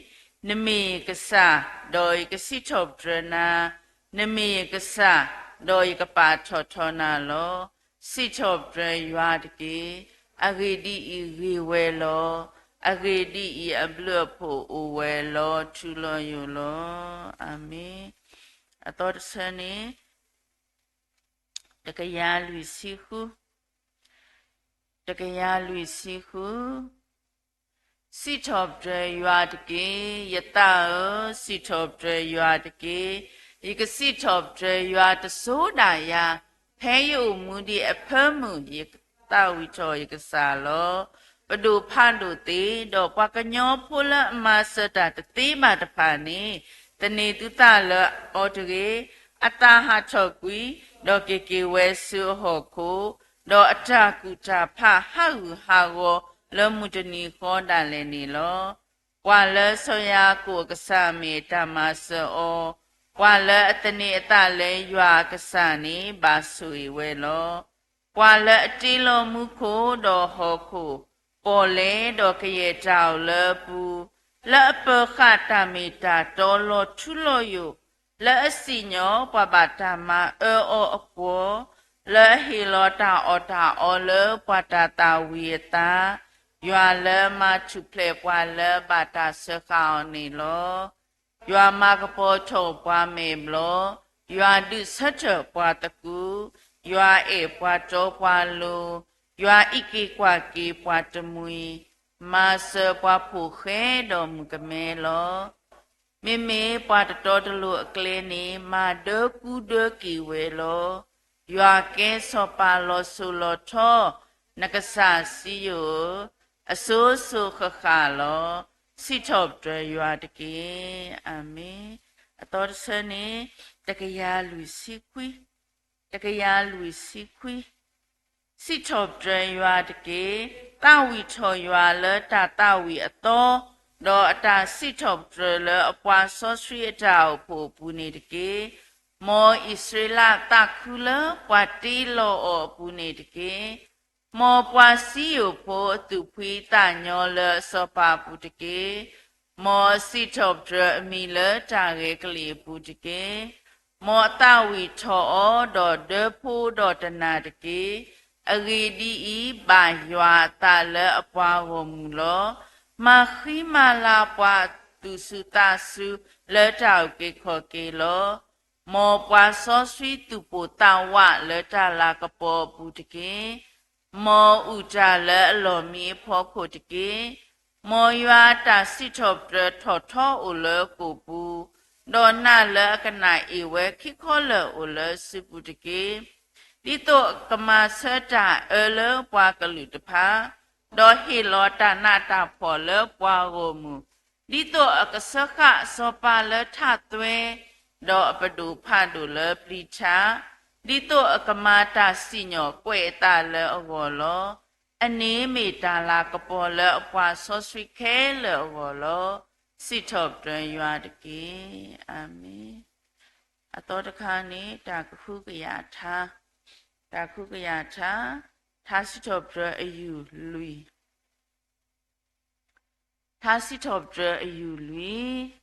နမ့ၢ်ယကစၢ်, ဒီးယကစံးထီၣ်ပတြၢၤနၤ, နမ့ၢ်ယကစၢ်, ဒီးယကပာ်ထီၣ်ထီနၤလီၤ. စံးထီၣ်ပတြၢၤယွၤတက့ၢ်. အဂ့ၢ်ဒ်အံၤဂ့ၤဝဲလီၤ. အဂ့ၢ်ဒ်အံၤအဘျုးအဖှိၣ်အိၣ်ဝဲလီၤထူလီၤယိာ်လီၤ. အၤမ့ၣ်. အသီတဆၢန့ၣ် တကယၤလွံၢ်ဆံဃု, တကယၤလွံၢ်ဆံဃု. စံးထီၣ်ပတြၢၤယွၤတက့ၢ်, ယသးဧၢ, စံးထီၣ်ပတြၢၤယွၤတက့ၢ်. ယကစံးထီၣ်ပတြၢၤယွၤတစိၤဒၣ်ယၤ, ဖဲယအိၣ်မူဒံးအဖၢမုၢ်, ယကသးဝံၣ်ထီၣ်ယကစၢ်လီၤ. ပဒိၣ်ဖးဒိၣ်သ့ၣ်, ဒီးပှၤကညီဖိလၢအမၤစၢၤတၢ်တသ့ဘၣ်တဖၣ်န့ၣ်, သန့ၤသုသးလၢအီၤတဂ့ၤ. အသးဟးထီၣ်ကွံာ်, ဒီးက့ၤက့ၤဝဲဆူအဟီၣ်ခိၣ်, ဒီးအတၢ်ကူၣ်တၢ်ဖးဟးဂူာ်ဟးဂီၤလၢမုၢ်တနံၤဃီဒၣ်လဲာ်န့ၣ်လီၤ. ပှၤလၢစီၤယၤကိာ်အကစၢ်မ့ၢ်တၢ်မၤစၢၤအီၤ, ပှၤလၢအသန့ၤအသးလၢယွၤအကစၢ်န့ၣ် ဘၣ်ဆိၣ်ဂ့ၤဝဲလီၤ. ပှၤလၢအတ့လီၤမူခိၣ်ဒီးဟီၣ်ခိၣ်, ပီၣ်လဲၣ်ဒီးကယဲၢ်တၢ်အိၣ်လၢအပူၤ, လၢအပၢၤဃာ်တၢ်မ့ၢ်တၢ်တီလီၤထူလီၤယိာ်, လၢအစံၣ်ညီၣ်ပှၤဘၣ်တၢ်မၤအၢအီၤအကွီၢ်, လၢအဟ့ၣ်လီၤတၢ်အီၣ်တၢ်အီလၢပှၤတၢ်သၣ်ဝံၤအသး, ယွၤလၢမၤထူၣ်ဖျဲးပှၤလၢအဘၣ်တၢ်စၢဃာ်အီၤန့ၣ်လီၤ. ယွၤမၤကပီၤထီၣ်ပှၤမဲာ်ဘျီၣ်, ယွၤဒုးဆၢထၢၣ်ပှၤသကူး, ယွၤအဲၣ်ပှၤတီပှၤလိၤ, ယွၤအံးက့ၤကွၢ်က့ၤပှၤတမှံၤ, မၤစၢၤပှၤဖှီၣ်ဃဲဒီးမုၣ်ကမဲလီၤ. မ့မ့ၢ်ပှၤတတီတလိၤအကျဲန့ၣ် မၤဒၢကူဒၢက့ၤဝဲလီၤ. ယွၤကဲစီၤပၤလီၤစိၤလီၤထီ, နကစၢ်စံယိၣ်ဧၢ, အစိၤစိၤဃၣ်ဃၣ်လီၤ. စံးထီၣ်ပတြၢၤယွၤတက့ၢ်. အၤမ့ၣ်. အသီတဆၢန့ၣ်, တကယၤလွံၢ်ဆံခွံ, တကယၤလွံၢ်ဆံခွံ. စံးထီၣ်ပတြၢၤယွၤတက့ၢ်. သးဝံၣ်ထီၣ်ယွၤလၢတၢ်သးဝံၣ်အသီ, ဒီးအတၢ်စံးထီၣ်ပတြၢၤလၢအပှၤစီဆှံအတၢ်အိၣ်ဖှိၣ်အပူၤန့ၣ်တက့ၢ်. မ်အံၣ်စရ့လးသးခုလၢပှၤတ့လီၤအီၤအပူၤန့ၣ်တက့ၢ်. မ်ပှၤစံယိၣ်ဖိအသူၣ်ဖှံသးညီလၢအစီၤပၤအပူၤတက့ၢ်. မ်အစံးထီၣ်ပတြၢၤအမံၤလၢတၢ်ဂဲၤကလံၣ်အပူၤတက့ၢ်. မ်အသးဝံၣ်ထီၣ်အီၤဒီးဒၢဖိဒီးတနၢ်တက့ၢ်. အဂ့ၢ်ဒ်အံၤ, ဘၣ်ယွၤအသးလၢအပှၤဂီၢ်မုၢ်လီၤ. မၤဃံမၤလၤပှၤအသူၣ်စူၤသးစူၤလၢတၢ်အုၣ်က့ၤခီၣ်က့ၤလီၤ. မ်ပှၤစီဆှံသူၣ်ပိာ်သးဝးလၢတၢ်လၤကပီၤအပူၤတက့ၢ်. မ်အုၣ်တၢ်လၢအလီၢ်မံအဖီခိၣ်တက့ၢ်. မ်ယွၤအတၢ်စံးထီၣ်ပတြၢၤထီၣ်ထီအိၣ်လၢအကိာ်ပူၤ, ဒီးနးလၢအကနၣ်အ့ၣ်ဝဲခံခီလၢာ်အိၣ်လၢအစုပူၤတက့ၢ်. ဒ်သိးအကမၤဆၢတၢ်အၢလၢပှၤကလုာ်တဖၣ်, ဒီးဟ့ၣ်လီၤတၢ်နးတၢ်ဖှီၣ်လၢပှၤဂီၢ်မုၢ်, ဒ်သိးအကစၢဃာ်အစီၤပၤလၢထးသွဲ, ဒီးအပဒိၣ်ဖးဒိၣ်လၢပျံၤထး, ဒ်သိးအကမၤတၢ်စံၣ်ညီၣ်ကွဲးအသးလၢအဂီၢ်လီၤ. အန့ၣ်မ့ၢ်တၢ်လၤကပီၤလၢအပှၤစီဆှံခဲလၢာ်အဂီၢ်လီၤ. စံးထီၣ်ပတြၢၤယွၤတက့ၢ်. အၤမ့ၣ်. အသီတခါန့ၣ် တၢ်ကဟုကယာ်ထါ, တၢ်ကဟုကယာ်ထါ, ထါစံးထီၣ်ပတြၢၤအယူၢ်လွံၢ်, ထါစံးထီၣ်ပတြၢၤအယူၢ်လွံၢ်.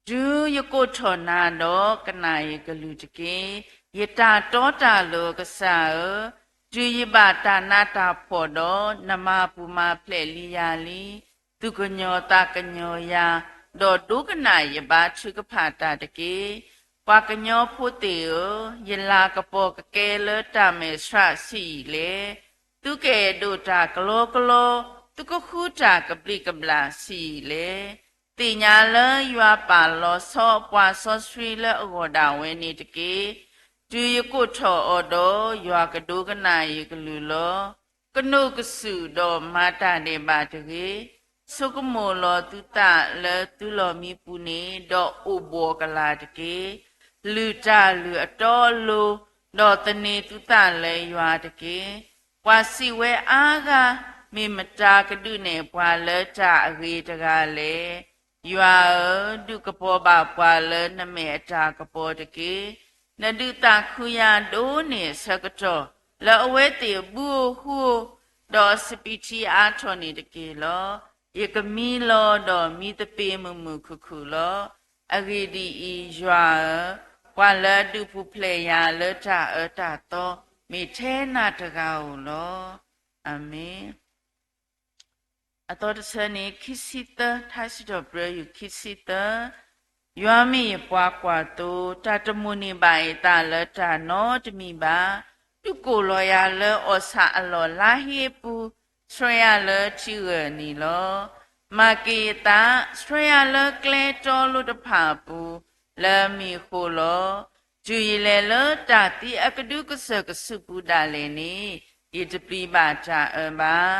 တုၤယကိးထီၣ်နၤဒီး ကနၣ်ယကလုၢ်တက့ၢ်. ယတၢ်တီတၢ်လိၤအကစၢ်ဧၢ, တုၤယဘၣ်တၢ်နးတၢ်ဖှီၣ်ဒီး, နမၤပူၤမၤဖျဲးလံယၤလံ. သူၣ်ကညီၤသးကညီၤယၤ, ဒီးဒိကနၣ်ယဘါထုကဖၣ်တၢ်တက့ၢ်. ပှၤကညီဖိသ့ၣ်ဧၢ, ယလၤကပီၤကကဲလၢတၢ်မဲာ်ဆှးဆံးယံာ်လဲၣ်. သုကအဲၣ်ဒိးတၢ်ကလီကလီ, သုကဃုတၢ်ကဘျံးကဘျၣ်ဆံးယံာ်လဲၣ်. သ့ၣ်ညါလၢယွၤပာ်လီၤဆီအပှၤစီဆှံလၢအဂီၢ်ဒၣ်ဝဲန့ၣ်တက့ၢ်. တုၤယကိးထီၣ်အီၤဒီး, ယွၤကဒိကနၣ်ယကလုၢ်လီၤ. ကနိးကစုာ်ဒီးမၤတၢ်ဒဲးဘးတဂ့ၤ. ဆိကမိၣ်လီၤသုသးလၢသုလီၢ်မံပူၤန့ၣ်, ဒီးအိၣ်ဘှီၣ်ကလာ်တက့ၢ်. လုၢ်တၢ်လုၢ်အတီအလိၤ, ဒီးသန့ၤသုသးလၢယွၤတက့ၢ်. ပှၤစံးဝဲအါဂၤ, မ့ၢ်မတၤကဒုးနဲၣ်ပှၤလၢတၢ်အဂ့ၤတဂၤလဲၣ်. ယွၤဧၢ, ဒုးကပီၤဘၣ်ပှၤလၢနမဲာ်အတၢ်ကပီၤတက့ၢ်. နဒုးသးခုယၤဒိၣ်န့ၢ်အဆၢကတီၢ်, လၢအဝဲသ့ၣ်အဘုဧိၤဟုဧိၤ, ဒီးအစပံးထံအါထီၣ်န့ၣ်တက့ၢ်လီၤ. ယကမံလီၤဒီးမံသပ့ၤမုာ်မုာ်ခုၣ်ခုၣ်လီၤ. အဂ့ၢ်ဒ်အံၤ, ယွၤဧၢ, ပှၤလၢအဒုးပူၤဖျဲးယၤလၢတၢ်အၢတၢ်သီ, မ့ၢ်ထဲနၤတဂၤဧိၤလီၤ. အၤမ့ၣ်. အသီတဆၢန့ၣ် ခံဆံသၢ, ထါစံးထီၣ်ပတြၢၤယူၢ် ခံဆံသၢ, ယွၤမ့ၢ်ယပှၤကွၢ်သိ, တၢ်တမိၣ်န့ၢ်ဘၣ်ယသးလၢတၢ်နီတမံၤဘၣ်. ဒုးကိၢ်လီၤယၤလၢအီၣ်ဆၣ်အလီၢ်လါဟ့အပူၤ, ဆှၢယၤလၢထံဂၢၢ်န့ၣ်လီၤ. မၤက့ၤယသး, ဆှၢယၤလၢကျဲတီလိၤတဖၣ်အပူၤ, လၢမ့ၢ်ဃိလီၤ. တုၤယလဲၤလၢတၢ်သံအကဒုကစၢၢ်ကစုပူၤဒၣ်လဲာ်န့ၣ်, ယတပျံၤဘၣ်တၢ်အၢဘၣ်.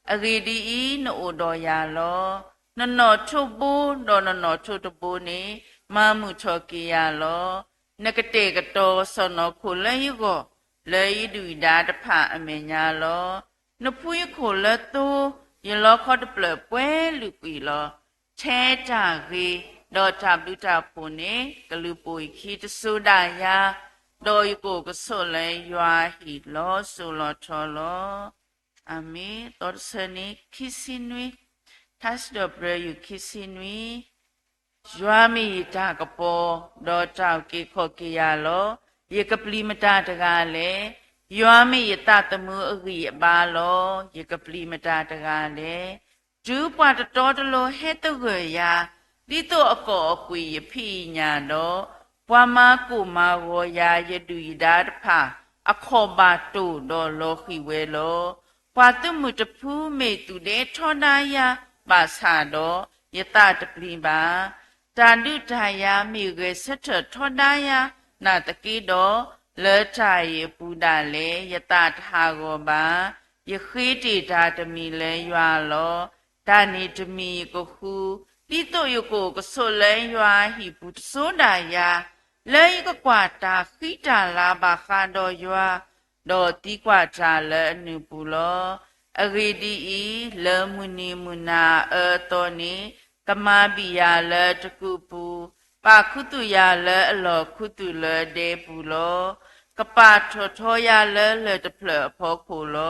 အဂ့ၢ်ဒ်အံၤ, နအိၣ်ဒီးယၤလီၤ. နနီၣ်ထိးဘိ, ဒီးနနီၣ်ထိးတဘိန့ၣ်, မၤမုာ်ထီၣ်က့ၤယၤလီၤ. နကတဲာ်ကတီၤစီၢ်နီၤခိၣ်လၢယဂီၢ်, လၢယဒုၣ်ယဒါတဖၣ်အမဲာ်ညါလီၤ. နဖှူယခိၣ်လၢသိ, ယလီခီတဖျၢၣ်ပှဲၤလုာ်ကွံာ်လီၤ. ထဲတၢ်ဂ့ၤ, ဒီးတၢ်ဘျုးတၢ်ဖှိၣ်န့ၣ်, ကလုၢ်ပိာ်ယခံတစိၤဒၣ်ယၤ, ဒီးယကအိၣ်ကဆိးလၢယွၤအဟံၣ်လီၤစိၤလီၤထီလီၤ. အၤမ့ၣ်. သီတဆၢန့ၣ် ခံဆံနွံ, ထါစံးထီၣ်ပတြၢၤ ယူၢ် ခံဆံနွံ. ယွၤမ့ၢ်ယတၢ်ကပီၤ, ဒီးတၢ်အုၣ်က့ၤခီၣ်က့ၤယၤလီၤ. ယကပျံၤမတၤတဂၤလဲၣ်. ယွၤမ့ၢ်ယသးသမူအဂံၢ်အဘါလီၤ. ယကပျံၤမတၤတဂၤလဲၣ်. တုၤပှၤတတီတလိၤဟဲသဂၢၢ်ယၤ, ဒ်သိးအကိာ်အကွံာ်ယဖံးယညၣ်ဒီး, ပှၤမၤကိၢ်မၤဂီၤယၤ ယဒုၣ်ယဒါတဖၣ်, အခီၣ်ဘၣ်တိၢ်ဒီးလီၤဃံၤဝဲလီၤ. ပှၤသုးမုၢ်တဖုမ့ၢ်သူၣ်ဒဲထီဒါယၤဘၣ်ဆၣ်ဒီး, ယသးတပျံၤဘၣ်. တၢ်ဒုးတၢ်ယၤမ့ၢ်ဂဲၤဆၢထၢၣ်ထီဒါယၤနာ်သက့ဒီး, လၢတၢ်အံၤအပူၤဒၣ်လဲာ် ယသးတဟးဂီၤဘၣ်. ယဃ့တ့ၢ်တၢ်တမံၤလၢယွၤလီၤ. တၢ်န့ၣ်တမံၤယကဃု, ဒ်သိးယကအိၣ်ကဆိးလၢယွၤအဟံၣ်ပူၤတစိၤဒၣ်ယၤ, လၢယကကွၢ်တၢ်ဃံတၢ်လၤဘၣ်ဃးဒီးယွၤ, ဒီးသံကွၢ်တၢ်လၢအနုာ်ပူၤလီၤ. အဂ့ၢ်ဒ်အံၤ, လၢမုၢ်နံၤမုၢ်နၤအအၢအသီန့ၣ်, ကမၤဘံၣ်ယၤလၢတကုးပူၤ, ပာ်ခူသူၣ်ယၤလၢအလီၢ်ခူသူၣ်လၢအဒဲပူၤလီၤ. ကပာ်ထီၣ်ထီယၤလၢလၢၢ်တဖျၢၣ်အဖီခိၣ်လီ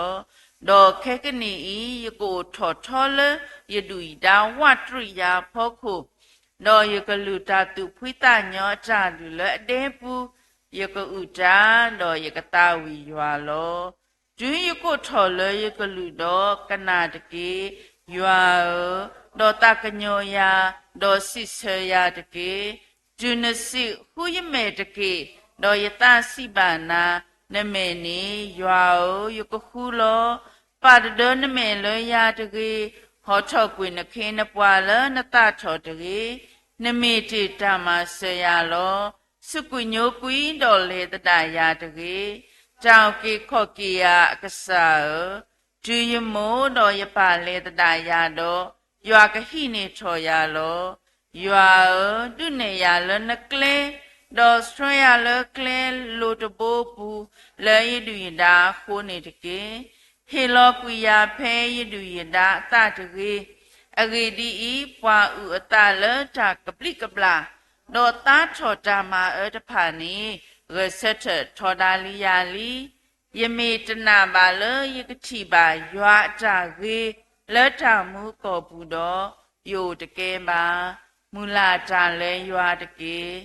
ၤ. ဒီးခဲကနံၣ်အံၤ, ယကအိၣ်ထီၣ်ထီလၢယဒုၣ်ယဒါဝးတရံးယၤအဖီခိၣ်, ဒီးယကလုၢ်တၢ်သူၣ်ဖှံသးညီအတၢ်လုၢ်လၢအဒဲပူၤ, ယကအုၣ်တၢ်, ဒီးယကသးဝံၣ်ယွၤလီၤ. တုၤယကိးထီၣ်လၢယကလုၢ်ဒီး, ကနၣ်တက့ၢ်, ယွၤဧၢ, ဒီးသးကညီၤယၤ, ဒီးစံးဆၢယၤတက့ၢ်. တုၤနစံးဃုယမဲာ်တက့ၢ်, ဒီးယသးစံးဘၣ်နၤ, နမဲာ်န့ၣ်, ယွၤဧၢ, ယကဃုလီၤ. ပာ်တဒၢနမဲာ်လၢယၤတဂ့ၤ, ဟီထီၣ်ကွံာ်နခ့နပှၤလၢနသးထီၣ်တဂ့ၤ. နမ့ၢ်တ့ၢ်တၢ်မၤစၢၤယၤလီၤ. စူးကွံာ်ညိကွံာ်ဒီးလဲၤသဒၣ်ယၤတဂ့ၤ. တၢ်အုၣ်က့ၤခီၣ်က့ၤယၤအကစၢ်ဧၢ, တုၤယမိၣ်ဒီးယပၢ်လဲၤသဒၣ်ယၤဒီး, ယွၤကဟံးန့ၢ်ထီၣ်ယၤလီၤ. ယွၤဧၢ, ဒုးနဲၣ်ယၤလၢနကျဲ, ဒီးဆှၢယၤလၢကျဲလိၤတဘိပူၤ, လၢယဒုၣ်ယဒါအဃိန့ၣ်တက့ၢ်. ဟ့ၣ်လီၤကွံာ်ယၤဖဲယဒုၣ်ယဒါအသးတဂ့ၤ. အဂ့ၢ်ဒ်အံၤ, ပှၤအုၣ်အသးလၢတၢ်ကဘျံးကဘျၣ်, ဒီးသါထီၣ်တၢ်မၤအၢတဖၣ်န့ၣ်, ဂဲၤဆၢထၢၣ်ထီဒါလံယၤလံ. ယမ့ၢ်တနာ်ဘၣ်လၢယကထံၣ်ဘၣ်ယွၤအတၢ်ဂ့ၤလၢတၢ်မူအကီၢ်ပူၤဒီး, ယအိၣ်တကဲဘၣ်. မုၢ်လၢ်တၢ်လၢယွၤတက့ၢ်.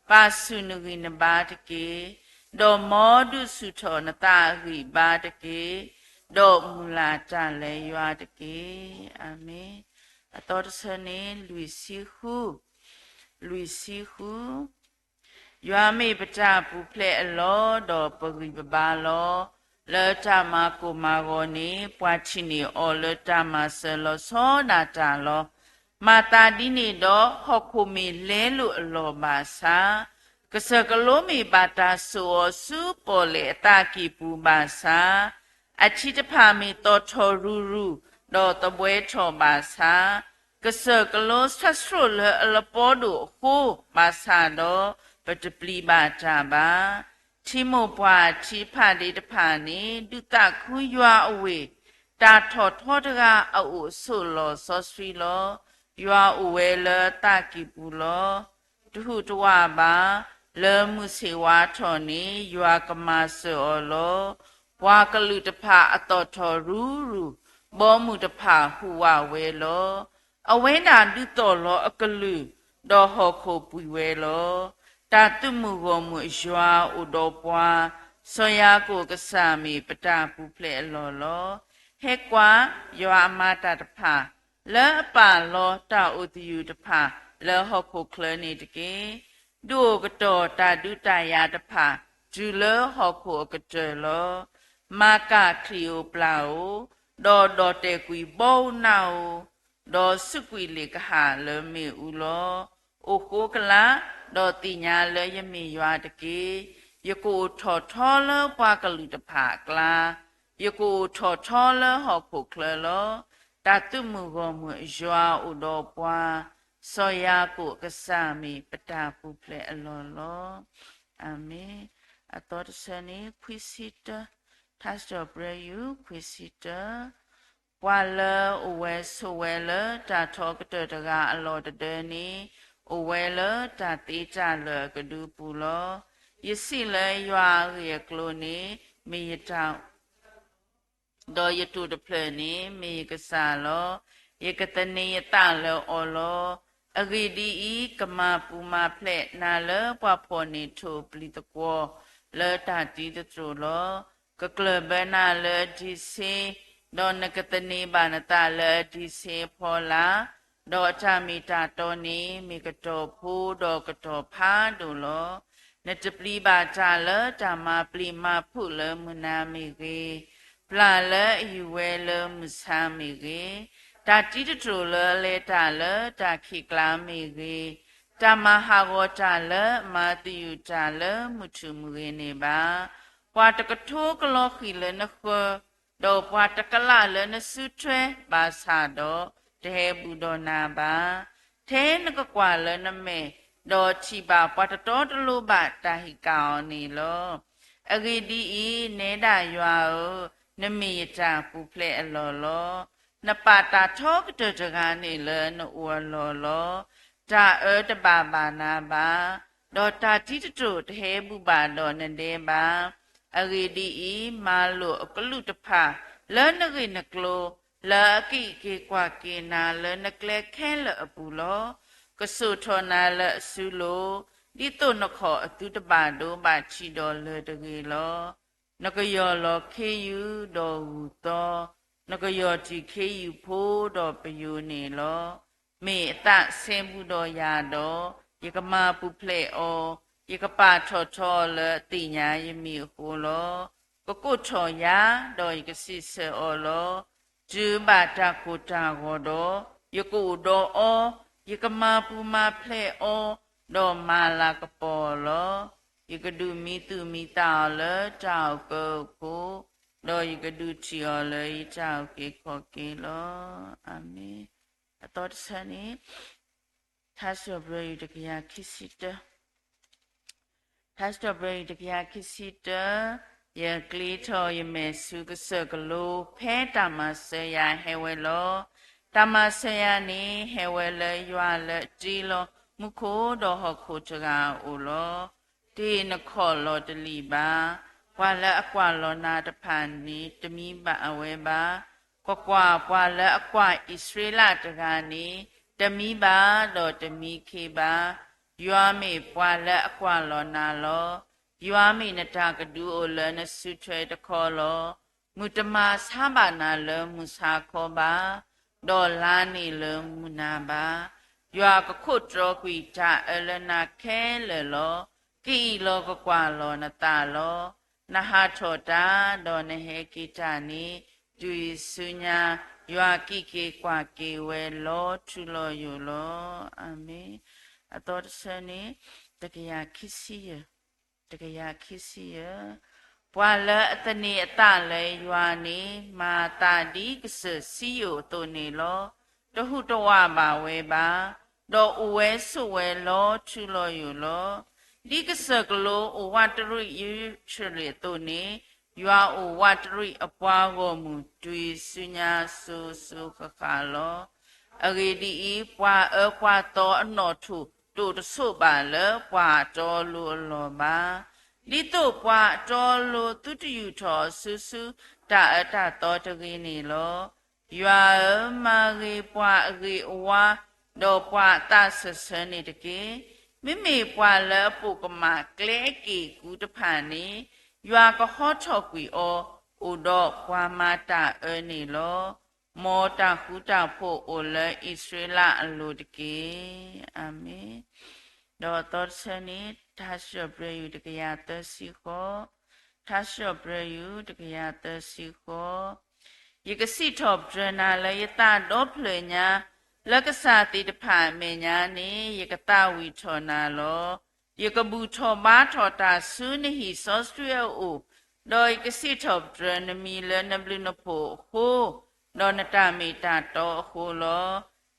ပာ်ဆူၣ်နဂံၢ်နဘါတက့ၢ်. ဒီးမ်ဒုးဆူၣ်ထီၣ်နသးအဂံၢ်အဘါတက့ၢ်. ဒီးမုၢ်လၢ်တၢ်လၢယွၤတက့ၢ်. အၤမ့ၣ်. အသီတဆၢန့ၣ် လွံၢ်ဆံဃု, လွံၢ်ဆံဃု. ယွၤမ့ၢ်ပတၢ်ပူၤဖျဲးအလီၢ်, ဒီးပဂံၢ်ပဘါလီၤ. လၢတၢ်မၤကိၢ်မၤဂီၤန့ၣ်, ပှၤထံၣ်န့ၢ်အီၤလၢတၢ်မၤစၢၤလီၤဆီဒၣ်တၢ်လီၤ. မၤသးဒ်န့ၣ်ဒီး, ဟီၣ်ခိၣ်မ့ၢ်လဲလိာ်အလီၢ်ဘၣ်ဆၣ်, ကစၢၢ်ကလိမ့ၢ်ဘၣ်တၢ်စိာ်အီၤဆူပီၣ်လဲၣ်အသးကံၢ်ပူၤဘၣ်ဆၣ်, အထံတဖၣ်မ့ၢ်သီၣ်ထီၣ်ရူၤရူၤ, ဒီးသဘှဲထီၣ်ဘၣ်ဆၣ်, ကစၢၢ်ကလိဆၣ်ဆြိၣ်လၢအလပီဒိၣ်အဃိဘၣ်ဆၣ်ဒီး, ပတပျံၤဘၣ်တၢ်ဘၣ်. ထံမိၢ်ပှၢ်ထံတဖၣ်ဒ့တဖၣ်န့ၣ်, ဒုးသးခုယွၤအဝ့ၢ်, တၢ်ထီၣ်ထီတဂၤအအိၣ်ဆိးလီၢ်စီဆှံလီၤ. ယွၤအိၣ်ဝဲလၢအသးကံၢ်ပူၤလီၤ. တဟူးတဝးဘၣ်. လၢမုၢ်ဆ့ၣ်ဝါထီၣ်န့ၣ်, ယွၤကမၤစၢၤအီၤလီၤ. ပှၤကလုာ်တဖၣ်အသီၣ်ထီၣ်ရူၤရူၤ, ဘီမုၢ်တဖၣ်ဟူးဝးဝဲလီၤ. အဝဲဒၣ်ဒုးသီၣ်လီၤအကလုၢ်, ဒီးဟီၣ်ခိၣ်ပှံၤဝဲလီၤ. တၢ်သုးမုၢ်ဂီၢ်မုၢ်အယွၤအိၣ်ဒီးပှၤ, စီၤယၤကိာ်ကစၢ်မ့ၢ်ပတၢ်ပူၤဖျဲးအလီၢ်လီၤ. ဟဲကွၢ်, ယွၤအမၤတၢ်တဖၣ် လၢအပာ်လီၤတၢ်အိၣ်သယုၢ်တဖၣ်လၢဟီၣ်ခိၣ်ချၢန့ၣ်တက့ၢ်. ဒုးအိၣ်ကတီၢ်တၢ်ဒုးတၢ်ယၤတဖၣ် တုၤလၢဟီၣ်ခိၣ်အကတၢၢ်လီၤ. မၤကၢ်ချံၣ်ဧိၤပျၢ်ဧိၤ, ဒီးဒီၣ်တဲာ်ကွံာ်ဘီဧိၤနၢ်ဧိၤ, ဒီးစူးကွံာ်လ့ၣ်ကဟၣ်လၢမ့ၣ်အူလီၤ. အိၣ်ဃိကလာ်, ဒီးသ့ၣ်ညါလၢယမ့ၢ်ယွၤတက့ၢ်. ယကအိၣ်ထီၣ်ထီလၢပှၤကလုာ်တဖၣ်အကျါ, ယကအိၣ်ထီၣ်ထီလၢဟီၣ်ခိၣ်ချၢလီၤ. တၢ်သုးမုၢ်ဂီၢ်မုၢ်အယွၤအိၣ်ဒီးပှၤ, စီၤယၤကိာ်အကစၢ်မ့ၢ်ပတၢ်ပူၤဖျဲးအလီၢ်လီၤ. အၤမ့ၣ်. အသီတဆၢန့ၣ် ခွံဆံတၢ, ထါစံးထီၣ်ပတြၢၤယုၢ် ခွံဆံတၢ. ပှၤလၢအအိၣ်ဝဲဆိးဝဲလၢတၢ်ထီကတၢၢ်တဂၤအလီၢ်တဒၢန့ၣ်, အိၣ်ဝဲလၢတၢ်သ့တၢ်လၢာ်အကဒုပူၤလီၤ. ယစံးလၢယွၤအဂ့ၢ်အကျိၤန့ၣ်, မ့ၢ်ယတၢ် ဒီးယတိာ်တဖျၢၣ်န့ၣ် မ့ၢ်ယကစၢ်လီၤ. ယကသန့ၤယသးလၢအီၤလီၤ. အဂ့ၢ်ဒ်အံၤ, ကမၤပူၤမၤဖျဲးနၤလၢပှၤဖှီၣ်န့ၢ်ထိၣ်ပျံၤသကွီၤလၢတၢ်တံတတြိာ်လီၤ. ကကျၢၢ်ဘၢနၤလၢအဒံးဆ့, ဒီးနကသန့ၤဘၣ်နသးလၢအဒံးဆ့အဖီလာ်, ဒီးအတၢ်မ့ၢ်တၢ်တီန့ၣ် မ့ၢ်ကတီၢ်ဖိဒီးကတီၢ်ဖးဒိၣ်လီၤ. နတပျံၤဘၣ်တၢ်လၢတၢ်မၤပျံၤမၤဖုးလၢမုၢ်နၤမ့ၢ်ဂ့ၤ, ပျၢ်လၢအယူၤဝဲလၢမုၢ်ဆါမ့ၢ်ဂ့ၤ, တၢ်တံတတြိာ်လၢအလဲၤတၢ်လၢတၢ်ခံးကျါမ့ၢ်ဂ့ၤ, တၢ်မၤဟးဂီၤတၢ်လၢအမၤသယုၢ်တၢ်လၢမုၢ်ထူၣ်မုၢ်ဂ့ၤန့ၣ်ဘၣ်. ပှၤတကထိကလီၤဃံၤလၢနဃၢၤ, ဒီးပှၤတကလးလၢနစုထွဲဘၣ်ဆၣ်ဒီး, တဟဲဘူးဒီးနၤဘၣ်. ထဲနကကွၢ်လၢနမဲာ်, ဒီးထံၣ်ဘၣ်ပှၤတတီတလိၤဘၣ်တၢ်ဟံးကၣ်အီၤန့ၣ်လီၤ. အဂ့ၢ်ဒ်အံၤ, နဲဒၣ်ယွၤဧၢ, နမ့ၢ်ယတၢ်ပူၤဖျဲးအလီၢ်လီၤ. နပာ်တၢ်ထီကတၢၢ်တဂၤန့ၣ်လၢနအိၣ်အလီၢ်လီၤ. တၢ်အၢတဘၣ်ဘၣ်နၤဘၣ်, ဒီးတၢ်တံတတြိာ်တဟဲဘူးဘၣ်ဒီးနဒဲဘၣ်. အဂ့ၢ်ဒ်အံၤ, မၤလိာ်အကလူးတဖၣ်လၢနဂ့ၢ်နကျိၤ, လၢအကံၣ်က့ၤကွၢ်က့ၤနၤလၢနကျဲခဲလၢာ်အပူၤလီၤ. ကစိာ်ထီၣ်နၤလၢအစုလိၤ, ဒ်သိးနခီၣ်အသုတဘၣ်ဒိဘၣ်ထံးဒီးလၢၤတဂ့ၤလီၤ. နကယီၢ်လီၤခ့ယုၢ်ဒီးဂုၢ်သီ, နကယီၢ်တံၢ်ခ့ယုၢ်ဖိဒီးပယိၤန့ၣ်လီၤ. မ့ၢ်အသးစဲဘူးဒီးယၤဒီး, ယကမၤပူၤဖျဲးအီၤ, ယကပာ်ထီၣ်ထီအီၤလၢအသ့ၣ်ညါယမံၤအဃိလီၤ. ကကိးထီၣ်ယၤ, ဒီးယကစံးဆၢအီၤလီၤ. တုၤဘၣ်တၢ်ကိၢ်တၢ်ဂီၤဒီး, ယကအိၣ်ဒီးအီၤ, ယကမၤပူၤမၤဖျဲးအီၤ, ဒီးမၤလၤကပီၤအီၤလီၤ. ယကဒုးမံသူၣ်မံသးအီၤလၢတၢ်အုၣ်ကၢအုၣ်ခိၣ်, ဒီးယကဒုးထံၣ်အီၤလၢယတၢ်အုၣ်က့ၤခီၣ်က့ၤလီၤ. အၤမ့ၣ်. အသီတဆၢန့ၣ် ထါစံးထီၣ်ပတြၢၤယုၢ်တကယၤခံဆံတၢ ထါစံးထီၣ်ပတြၢၤယုၢ်တကယၤခံဆံတၢ, ယကျ့ထီၣ်ယမဲာ်ဆူကစၢၢ်ကလိ, ဖဲတၢ်မၤစၢၤယၤဟဲဝဲလီၤ. တၢ်မၤစၢၤယၤန့ၣ် ဟဲဝဲလၢယွၤလၢအတ့လီၤမူခိၣ်ဒီးဟီၣ်ခိၣ်တဂၤအအိၣ်လီၤ. တ့ၢ်နခီၣ်လီၤတလံာ်ဘၣ်. ပှၤလၢအကွၢ်လီၤနၤတဖၣ်န့ၣ် တမံဘၣ်ဝဲဘၣ်. ကွၢ်ကွၢ်, ပှၤလၢအကွၢ်အံၣ်စရ့လးတဂၤန့ၣ် တမံဘၣ်ဒီးတမံခ့ဘၣ်. ယွၤမ့ၢ်ပှၤလၢအကွၢ်လီၤနၤလီၤ. ယွၤမ့ၢ်နတၢ်ကဒုအိၣ်လၢနစုထွဲတခီလီၤ. မုၢ်တမၤဆါဘၣ်နၤလၢမုၢ်ဆါခီဘၣ်, ဒီးလါန့ၣ်လၢမုၢ်နၤဘၣ်. ယွၤကခိးတြီကွံာ်တၢ်အၢလၢနၤခဲလၢာ်လီၤ. ကအံၣ်လီၤကကွၢ်လီၤနသးလီၤ. နဟးထီၣ်တၢ်, ဒီးနဟဲက့ၤတၢ်န့ၣ်, တုၤအံၤဆူညါ, ယွၤကံၣ်က့ၤကွၢ်က့ၤဝဲလီၤထူလီၤယိာ်လီၤ. အၤမ့ၣ်. အသီတဆၢန့ၣ် တကယၤခံဆံယဲၢ် တကယၤခံဆံယဲၢ်, ပှၤလၢအသန့ၤအသးလၢယွၤန့ၣ်, မၤအသးဒ်ကစၢၢ်စံယိၣ်အသိးန့ၣ်လီၤ. တဟူးတဝးဘၣ်ဝဲဘၣ်, ဒီးအိၣ်ဝဲဆိးဝဲလီၤထူလီၤယိာ်လီၤ. ဒ်ကစၢၢ်ကလိအိၣ်ဝးတရံးယရူၤၡလ့ၣ်အသိးန့ၣ်, ယွၤအိၣ်ဝးတရံးအပှၤဂီၢ်မုၢ် တုၤအံၤဆူညါစိၤစိၤဃၣ်ဃၣ်လီၤ. အဂ့ၢ်ဒ်အံၤ, ပှၤအၢပှၤသီအနီၣ်ထိၣ် တအိၣ်တဆိးဘၣ်လၢပှၤအတီအလိၤအလီၢ်ဘၣ်. ဒ်သိးပှၤအတီအလိၤသုတယူာ်ထီၣ်အီၤဆူ ဆူတၢ်အၢတၢ်သီတဂ့ၤန့ၣ်လီၤ. ယွၤဧၢ, မၤဂ့ၤပှၤအဂ့ၤအဝါ, ဒီးပှၤအသးစၢၢ်ဆၢန့ၣ်တက့ၢ်. မ့မ့ၢ်ပှၤလၢအပိာ်ကမၣ်ကျဲအက့ၢ်အကူတဖၣ်န့ၣ်, ယွၤကဟီထီၣ်ကွံာ်အီၤ, အိၣ်ဒီးပှၤမၤတၢ်အၢန့ၣ်လီၤ. မ်တၢ်ဃူတၢ်ဖိးအိၣ်လၢအံၣ်စရ့လးအလိၤတက့ၢ်. အၤမ့ၣ်. ဒီးအသီတဆၢန့ၣ် ထါစံးထီၣ်ပတြၢၤ ယူၢ်တကယၤသၢဆံဃီ, ထါစံးထီၣ်ပတြၢၤ ယူၢ်တကယၤသၢဆံဃီ. ယကစံးထီၣ်ပတြၢၤနၤလၢယသးဒီဖျၢၣ်ညါ, လၢကစၢ်သ့ၣ်တဖၣ်အမဲာ်ညါန့ၣ် ယကသးဝံၣ်ထီၣ်နၤလီၤ. ယကဘူၣ်ထီၣ်ဘါထီၣ်တၢ်ဆူနဟံၣ်စီဆှံအအိၣ်, ဒီးယကစံးထီၣ်ပတြၢၤနမံၤလၢနဘျုးနဖှိၣ်အဃိ, ဒီးနတၢ်မ့ၢ်တၢ်တီအဃိလီၤ.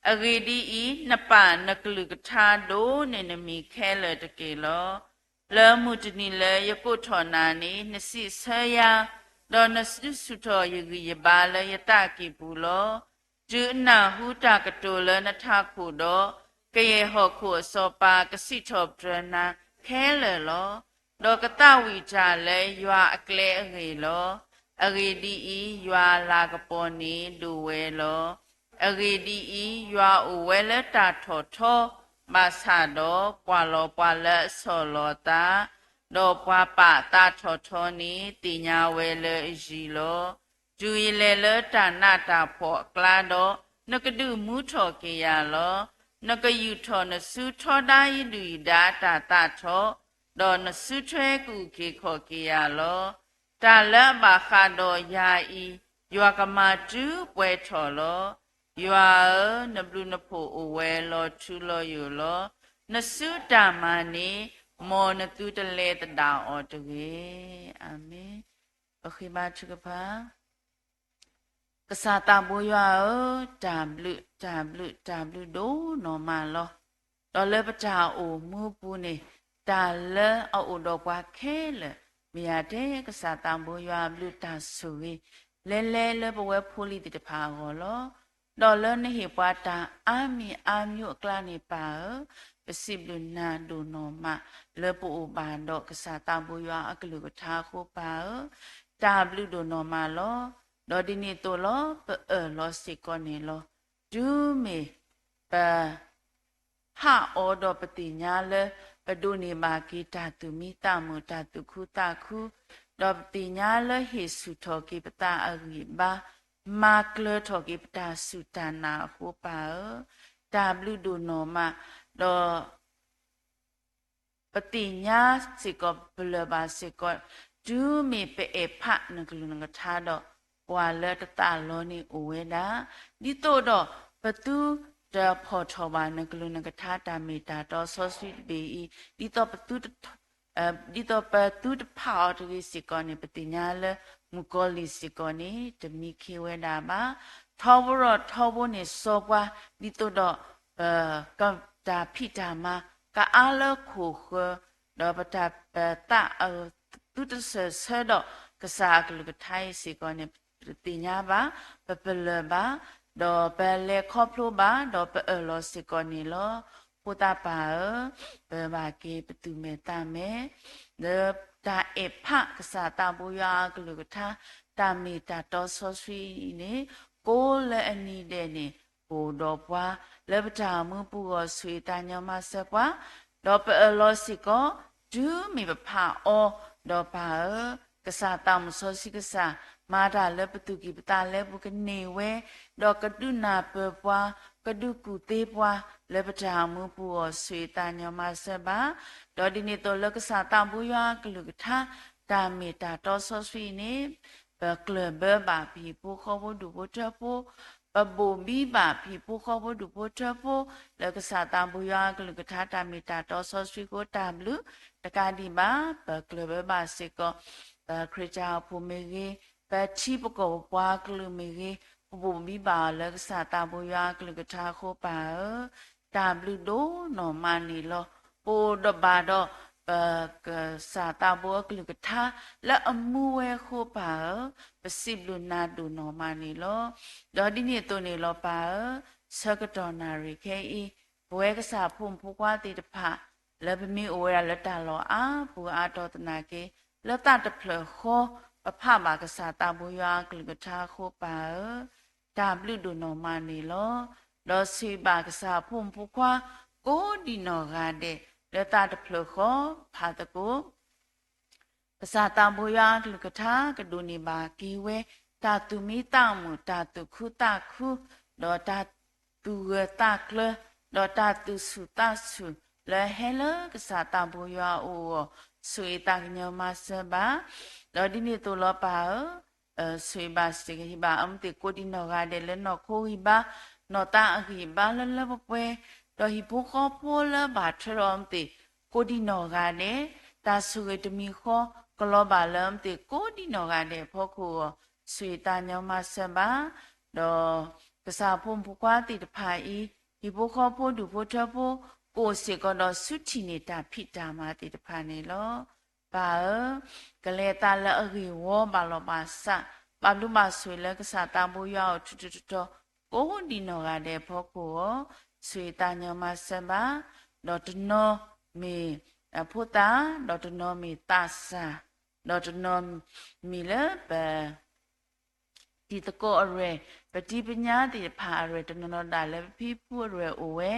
အဂ့ၢ်ဒ်အံၤ, နပာ်နကလုၢ်ကထါဒိၣ်န့ၢ်နမံၤခဲလၢာ်တက့ၢ်လီၤ. လၢမုၢ်တနံၤလၢယကိးထီၣ်နၤန့ၣ် နစံးဆၢယၤ, ဒီးနဒုးဆူၣ်ထီၣ်ယဂံၢ်ယဘါလၢယသးကံၢ်ပူၤလီၤ. တုၤအနၢ်ဟူတၢ်ကတိၤလၢနထးခိၣ်ဒီး, ကယဲၢ်ဟီၣ်ခိၣ်အစီၤပၤကစံးထီၣ်ပတြၢၤနၤခဲလၢာ်လီၤ. ဒီးကသးဝံၣ်တၢ်လၢယွၤအကျဲအဂ့ၢ်လီၤ. အဂ့ၢ်ဒ်အံၤ, ယွၤအလၤကပီၤန့ၣ်ဒိၣ်ဝဲလီၤ. အဂ့ၢ်ဒ်အံၤ, ယွၤအိၣ်ဝဲလၢတၢ်ထီၣ်ထီ, ဘၣ်ဆၣ်ဒီးကွၢ်လီၤပှၤလၢအဆီၣ်လီၤအသး, ဒီးပှၤပာ်အသးထီၣ်ထီန့ၣ် သ့ၣ်ညါဝဲလၢအယံၤလီၤ. တုၤယလဲၤလၢတၢ်နးတၢ်ဖှီၣ်အကျါဒီး, နကဒုးမူထီၣ်က့ၤယၤလီၤ. နကယူာ်ထီၣ်နစုထီဒါယဒုၣ်ယဒါအတၢ်သးထီၣ်, ဒီးနစုထွဲကအုၣ်က့ၤခီၣ်က့ၤယၤလီၤ. တၢ်လၢအဘၣ်ဃးဒီးယၤအံၤ, ယွၤကမၤတုၤပှဲၤထီၣ်လီၤ. ယွၤဧၢ, နဘျုးနဖှိၣ်အိၣ်ဝဲလီၤထူလီၤယိာ်လီၤ. နစုတၢ်မၤန့ၣ်, မ်နသုတလဲသဒၣ်အီၤတဂ့ၤ. အၤမ့ၣ်. ပဃ့ဘါထုကဖၣ်. ကစၢ်သးဘိယွၤဧၢ, တၢ်ဘျုး, တၢ်ဘျုး, တၢ်ဘျုးဒိၣ်နီၢ်မးလီၤ. ဒီးလၢပတၢ်အိၣ်မူပူၤန့ၣ်, တၢ်လၢအအိၣ်ဒီးပှၤခဲလၢာ်, မ့ၢ်ယတဲကစၢ်သးဘိယွၤအဘျုးတၢ်ဆိၣ်ဂ့ၤ, လဲၤလဲၤလၢပဝဲဖိလံၤသ့ၣ်တဖၣ်အဂီၢ်လီၤ. ဒီးလၢနဟ့ၣ်ပှၤတၢ်အါမံၤအါမံၤအကျါန့ၣ်ပၢ်ဧၢ, ပစံးဘျုးနၤဒိၣ်နီၢ်မး, လၢပအိၣ်ဘၣ်ဒီးကစၢ်သးဘိယွၤအကလုၢ်ကထါအဃိပၢ်ဧၢ, တၢ်ဘျုးဒိၣ်နီၢ်မးလီၤ. ဒီးဒ်န့ၣ်အသိးလီၤ, ပအၢၣ်လီၤစ့ၢ်ကီးန့ၣ်လီၤ. တုၤမ့ၢ်ပ ဟးအီၤဒီးပသ့ၣ်ညါလၢ ပဒိးန့ၢ်ဘၣ်က့ၤတၢ်သူၣ်မံသးမုာ် တၢ်သူၣ်ခုသးခု, ဒီးပသ့ၣ်ညါလၢဟ့ၣ်ဆူၣ်ထီၣ်က့ၤပသးအဂံၢ်အဘါ, မၤကျၢၤထီၣ်က့ၤပတၢ်စူၢ်တၢ်နာ်အဃိပၢ်ဧၢ, တၢ်ဘျုးဒိၣ်နီၢ်မး, ဒီး ပသ့ၣ်ညါစ့ၢ်ကီး ပလၢၢ်ဘၣ်စ့ၢ်ကီး, တုၤမ့ၢ်ပအဲၣ်ဖးနကလုၢ်နကထါဒီး ပှၤလၢတသးလီန့ၣ်အိၣ်ဝဲဒၣ်, ဒ်သိးဒီးပသုတဖီၣ်ထီၣ်ဘၣ် နကလုၢ်နကထါတၢ်မ့ၢ်တၢ်တီစီဆှံတဘ့ၣ်အံၤ, ဒ်သိးပသုတ ဒ်သိးပသုတဖးအီၤတဂ့ၤစ့ၢ်ကီးန့ၣ် ပသ့ၣ်ညါလၢမုၣ်ကီၤလံၢ်စ့ၢ်ကီးန့ၣ် တမံခ့ဝဲဒၣ်ဘၣ်. ထီဘိထီဘိန့ၣ်စီၤပှၤ, ဒ်သိးဒီးပ တၢ်ဖံးတၢ်မၤ ကအါလၢခိၣ်ဃၢၤ, ဒီးပတၢ်ပသး သုတစၢၢ်ဆၢဒီးကစၢ်အကလုၢ်ကထါအံၤစ့ၢ်ကီးန့ၣ် ပသ့ၣ်ညါဘၣ်, ပပလၢၢ်ဘၣ်, ဒီးပလဲၤခီဖျိဘၣ်, ဒီးပအၢၣ်လီၤစ့ၢ်ကီးန့ၣ်လီၤ. ဖိသၣ်ပၢ်ဧၢ, ပဘၣ်က့ၤပသူၣ်မဲာ်သးမဲာ်, လၢတၢ်အဲၣ်ဖးကစၢ်သးဘိယွၤအကလုၢ်ကထါ တၢ်မ့ၢ်တၢ်တီစီဆှံအံၤန့ၣ် ကိးလၢအနံၤဒဲးန့ၣ် ပအိၣ်ဒီးပှၤ လၢပတၢ်မူပူၤဂီၢ်ဆူၣ်အံၤ သးညီမၤစၢၤပှၤ, ဒီးပအၢၣ်လီၤစ့ၢ်ကီး တုၤမ့ၢ်ပဖးအီၤ, ဒီးပၢ်ဧၢ, ကစၢ်သးမုၣ်စီဆှံကစၢ် မၤတၢ်လၢပသူၣ်ကံၢ်ပသးလဲပူၤကန့ၢ်ဝဲ, ဒီးကဒုးနၢ်ပၢၢ်ပှၤ, ကဒုးကူၣ်သ့ပှၤ လၢပတၢ်မူပူၤဂီၢ်ဆူၣ်အံၤ သးညီမၤစၢၤဘၣ်. ဒီးဒ်န့ၣ်အသိးလၢကစၢ်သးဘိယွၤအကလုၢ်ကထါ တၢ်မ့ၢ်တၢ်တီစီဆှံအံၤန့ၣ် ပကျၢၢ်ဘၢဘၣ်ပဟံၣ်ဖိဃီဖိဒူၣ်ဖိထၢဖိ, ပဘိၣ်ဘံဘၣ်ပဟံၣ်ဖိဃီဖိဒူၣ်ဖိထၢဖိ, လၢကစၢ်သးဘိယွၤအကလုၢ်ကထါတၢ်မ့ၢ်တၢ်တီစီဆှံအဃိတၢ်ဘျုးတကးဒံးဘၣ်, ပကျၢၢ်ဘၢဘၣ်စ့ၢ်ကီး ပခရံာ်တၢ်အိၣ်ဖှိၣ်မ့ၢ်ဂ့ၤ, ပထံပကီၢ်ပပှၤကလုာ်မ့ၢ်ဂ့ၤ, ပဘိၣ်ဘံဘၣ်အီၤလၢကစၢ်သးဘိယွၤအကလုၢ်ကထါအဃိပၢ်ဧၢ, တၢ်ဘျုးဒိၣ်နီၢ်မးန့ၣ်လီၤ. ပအိၣ်ဒီးဘၣ်ဒီး ပကစၢ်သးဘိအကလုၢ်ကထါ လၢအမူဝဲအဃိပၢ်ဧၢ, ပစံးဘျုးနၤဒိၣ်နီၢ်မးန့ၣ်လီၤ. ဒီးဒ်န့ၣ်အသိးန့ၣ်လီၤပၢ်ဧၢ, ဆၢကတီၢ်နၣ်ရံၣ်ခဲအံၤ, ပဝဲကစၢ်ဖိမုၣ်ဖိခွါသ့ၣ်တဖၣ် လၢပမ့ၢ်အိၣ်ဝဲဒၣ်လၢတၢ်လီၢ်အါပူၤအါတီၤသနာ်က့, လၢသးတဖျၢၣ်ဃီ ပဖးဘၣ်ကစၢ်သးဘိယွၤအကလုၢ်ကထါအဃိပၢ်ဧၢ, တၢ်ဘျုးဒိၣ်နီၢ်မးန့ၣ်လီၤ. ဒီးဆိၣ်ဂ့ၤဘၣ်ကစၢ်အဖိမုၣ်ဖိခွါ ကိးဒံးနီၢ်ဂၤဒဲး လၢသးတဖျၢၣ်ဃီ ဖးသကိး ကစၢ်သးဘိယွၤအကလုၢ်ကထါ ကဒိးန့ၢ်ဘၣ်က့ၤဝဲ တၢ်သူၣ်မံသးမုာ်, တၢ်သူၣ်ခုသးခု, ဒီးတၢ်သူၣ်ဂၢၢ်သးကျၢၤ, ဒီးတၢ်သူၣ်ဆူၣ်သးဆူၣ် လၢဟဲလၢကစၢ်သးဘိယွၤအအိၣ်အဂီၢ်, ဆိၣ်ဂ့ၤသးကညီၤမၤစၢၤဘၣ်. ဒီးဒ်န့ၣ်အသိးလီၤပၢ်ဧၢ, ဆိၣ်ဂ့ၤဘၣ်စ့ၢ်ကီး ဟ့ၣ်ဘၣ်အီၤမ့ၢ်သ့ၣ်ကိးဒံနီၢ်ဂၤဒဲးလၢနီၢ်ခိဂံၢ်ဘါ, နီၢ်သးအဂံၢ်အဘါလၢလၢပှဲၤပှဲၤ, ဒီးဟံၣ်ဖိဃီဖိလၢဘၣ်ထွဲဒီးအီၤမ့ၢ်သ့ၣ်ကိးဒံနီၢ်ဂၤဒဲး, တၢ်ဆိၣ်ဂ့ၤတမံၤဃီ ကလီၤဘၣ်လၢအီၤမ့ၢ်သ့ၣ်ကိးဒံနီၢ်ဂၤဒဲးအဖီခိၣ်အဂီၢ်, ဆိၣ်ဂ့ၤသးကညီၤမၤစၢၤဘၣ်. ဒီးကစၢ်ဖိမုၣ်ဖိခွါသ့ၣ်တဖၣ်အံၤ, ဟံၣ်ဖိဃီဖိဒူၣ်ဖိထၢဖိ ကအိၣ်စ့ၢ်ကီးဒီးဆူထံၣ်န့ၢ်တၢ်ဖံးတၢ်မၤသ့ၣ်တဖၣ်န့ၣ်လီၤ. ပၢ်ဧၢ, ကလဲၤအသးလၢအဂ့ၢ်ဝီဘၣ်လီၤဘၣ်စး, ဘၣ်ဘျုးဘၣ်ဆိၣ်လၢကစၢ်သးဘိယွၤအအိၣ်ထူထူတီတီ, ကိးဒံနီၢ်ဂၤဒဲးအဖီခိၣ်အဂီၢ်, ဆိၣ်ဂ့ၤသးကညီၤမၤစၢၤဘၣ်. ဒီးတနီၤမ့ၢ်ဖိသၣ်, ဒီးတနီၤမ့ၢ်သးစၢ်, ဒီးတနီၤမ့ၢ်လၢပ တံၤသကိးအရွဲၣ်, ပတံၤပညါသ့ၣ်တဖၣ်အရွဲၣ်, တနီၤနီၤဒၣ်လၢပဖံပူၤအရွဲၣ်အိၣ်ဝဲ,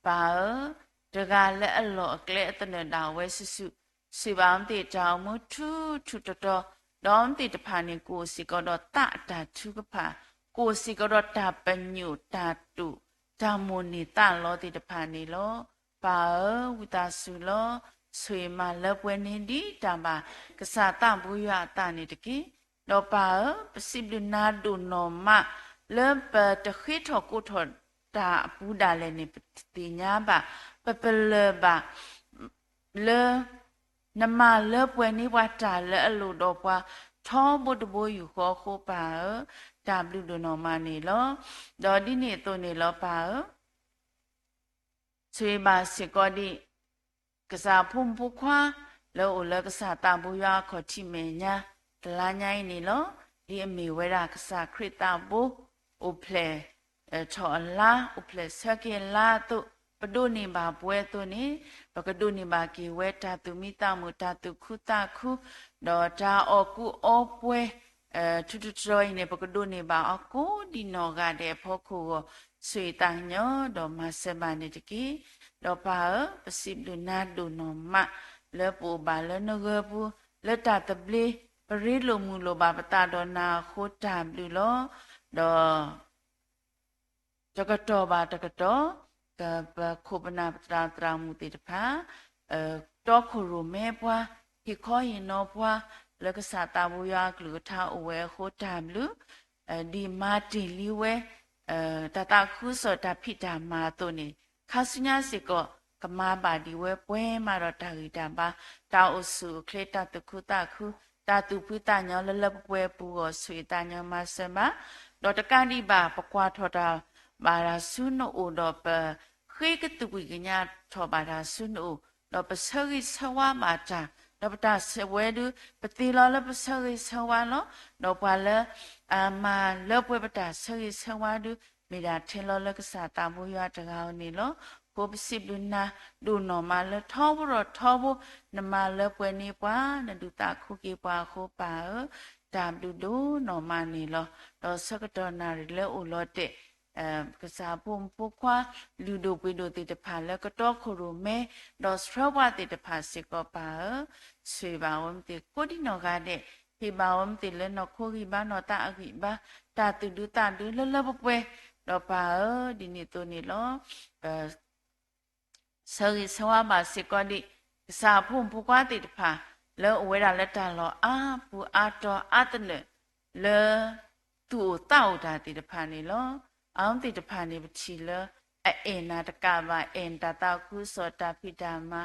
ပၢ်ဧၢ, တဂၤလၢအလီၢ်အကျဲအသနၢၣ်ဒၣ်ဝဲစုာ်စုာ်, ဆိၣ်ဂ့ၤဘၣ်အီၤမ့ၢ်သ့ၣ်တၢ်အိၣ်မူထူထူတီတီ, ဒီးအီၤမ့ၢ်သ့ၣ်တဖၣ်န့ၣ် ကအိၣ်စ့ၢ်ကီးဒီးသးအတၢ်ထုကဖၣ်, ကအိၣ်စ့ၢ်ကီးဒီးတၢ်ပညိၣ်တၢ်တိာ်, တၢ်မိၣ်န့ၢ်သးလီသ့ၣ်တဖၣ်န့ၣ်လီၤ. ပၢ်ဧၢ, ဝံသးစူၤလီၤ, ဆိၣ်ဂ့ၤမၤလၢပှဲၤန့ၢ်ဒံးတၢ်ဘၣ်ကစၢ်သးဘိယွၤအသးန့ၣ်တက့ၢ်. ဒီးပၢ်ဧၢ, ပစံးဘျုးနၤဒိၣ်နီၢ်မး, လၢပတဃ့ထီၣ်ကိးထီၣ်တၢ်အပူၤဒၣ်လဲာ်န့ၣ် ပသ့ၣ်ညါဘၣ်, ပပလၢၢ်ဘၣ်, လၢ နမၤလၢပှဲၤန့ၢ်ပှၤတၢ်လၢအလိၣ်ဒီးပှၤထီဘိတဘိယူၢ်ဃီအဃိပၢ်ဧၢ, တၢ်ဘျုးဒိၣ်နီၢ်မးန့ၣ်လီၤ. ဒီးဒ်န့ၣ်အသိးန့ၣ်လီၤပၢ်ဧၢ, ဆိၣ်ဂ့ၤဘၣ်စ့ၢ်ကီးဒံး ကစၢ်ဖိမုၣ်ဖိခွါ လၢအအိၣ်လၢကစၢ်သးဘိယွၤအခီၣ်ထံးမဲာ်ညါ တလါညါအံၤန့ၣ်လီၤ. ဒ်အမ့ၢ်ဝဲဒၣ်ကစၢ်ခရံာ်သးဘိ အိၣ်ဖျဲၣ်ထီၣ်အလါ အိၣ်ဖျဲၣ်ဆၢက့ၤအလါအသိး ပဒိးန့ၢ်ဘၣ်ပဝဲအသိးန့ၣ် ပကဒိးန့ၢ်ဘၣ်က့ၤဝဲတၢ်သူၣ်မံသးမုာ် တၢ်သူၣ်ခုသးခု ဒီးတၢ်အီၣ်ကူအီပှဲၤ ထူးထူးတီၤတီၤအံၤန့ၣ် ပကဒိးန့ၢ်ဘၣ်အီၤကိးဒံးနီၢ်ဂၤဒဲးအဖီခိၣ်အဂီၢ် ဆိၣ်ဂ့ၤသးကညီၤဒီးမၤစၢၤဘၣ်န့ၣ်တက့ၢ်. ဒီးပၢ်ဧၢ, ပစံးဘျုးနၤဒိၣ်နီၢ်မး လၢပအိၣ်ဘၣ်လၢနဂၢၢ်ပူၤ လၢတၢ်သဘျ့ ပရ့လိာ်မုာ်လိာ်ဘၣ်ပသးဒီးနၤအဃိတၢ်ဘျုးလီၤ. ဒီး တကတီၢ်ဘၣ်တကတီၢ် ကပခိၣ်ပနၢ်ပသရၣ်မုၣ်သ့ၣ်တဖၣ် တီခိၣ်ရိၣ်မဲပှၤ ဟ့ၣ်ခီဟ့ၣ်နီၤပှၤ လၢကစၢ်သးဘိယွၤအကလုၢ်ကထါအိၣ်ဝဲအဃိတၢ်ဘျုး ဒ်မၤတ့ၢ်လံဝဲ တၢ်သးခုကစီၣ်တၢ်ဖံးတၢ်မၤအသိးန့ၣ် ခါဆူညါစ့ၢ်ကီး ကမၤဘၣ်ဒံးဝဲပှဲၤမးဒီးတၢ်ဂံၢ်တၢ်ဘါ တၢ်အိၣ်ဆူၣ်အိၣ်ချ့ တၢ်သူၣ်ခုသးခု တၢ်သူၣ်ဖှံသးညီလၢလၢပှဲၤပှဲၤအပူၤအဂီၢ် ဆိၣ်ဂ့ၤသးကညီၤမၤစၢၤဘၣ် ဒီးတကးဒံးဘၣ် ပကွၢ်ထီၣ်တၢ်ဘၣ်တၢ်ဆူနအိၣ်ဒီးပ ဃ့ကသကွံာ်ကညးထီၣ်ဘၣ်တၢ်ဆူနအိၣ် ဒီးပဆၢဂ့ၤဆၢဝါဘၣ်တၢ် ဒီးပတၢ်ဆၢဝဲဒု ပသ့လီၤလၢပဆၢဂ့ၤဆၢဝါလီၤ. ဒီးပှၤလၢ အမၤလၢပှဲၤပတၢ်ဆၢဂ့ၤဆၢဝါဒု မ့ၢ်ဒၣ်ထဲလီၤလၢကစၢ်သးဘိယွၤတဂၤဧိၤန့ၣ်လီၤ. အဃိပစံးဘျုးနၤဒိၣ်နီၢ်မးလၢထီဘိဒီးထီဘိ နမၤလၢပှဲၤန့ၢ်ပှၤ နဒုးသးခုက့ၤပှၤအဃိပၢ်ဧၢ တၢ်ဘျုးဒိၣ်နီၢ်မးန့ၣ်လီၤ. ဒီးဆၢကတီၢ်နၣ်ရံၣ်လၢအိၣ်လီၤတဲာ် ကစၢ်ဖိမုၣ်ဖိခွါ လုၢ်ဒိၣ်ပှ့ၤဒိၣ်သ့ၣ်တဖၣ်လၢကတီခိၣ်ရိၣ်မဲ ဒီးဆှၢပှၤသ့ၣ်တဖၣ်စ့ၢ်ကီးပၢ်ဧၢ, ဆိၣ်ဂ့ၤဘၣ်ဝဲမ့ၢ်သ့ၣ်ကိးဒံးနီၢ်ဂၤဒဲး, ဟ့ၣ်ဘၣ်ဝဲမ့ၢ်သ့ၣ်လၢနီၢ်ခိဂံၢ်ဘါနီၢ်သးအဂံၢ်ဘါ, တၢ်သူၣ်ဒူသးဒူလၢလၢပှဲၤပှဲၤ, ဒီးပၢ်ဧၢ, ဒ်န့ၣ်အသိးန့ၣ်လီၤ. ဆၢဂ့ၤဆၢဝါဘၣ်စ့ၢ်ကီးဒံး ကစၢ်အဖိမုၣ်ဖိခွါသ့ၣ်တဖၣ် လၢအိၣ်ဝဲဒၣ်လၢတၢ်လီၢ်အါပူၤအါတီၤအါသနၢၣ် လၢ သူၣ်အိၣ်သးအိၣ်တၢ်သ့ၣ်တဖၣ်န့ၣ်လီၤ. အဝဲသ့ၣ်တဖၣ်န့ၣ် ပထံၣ်လၢ အအဲၣ်နၤတကးဘၣ် အဲၣ်နတၢ်သးခုကစီၣ်တၢ်ဖံးတၢ်မၤ,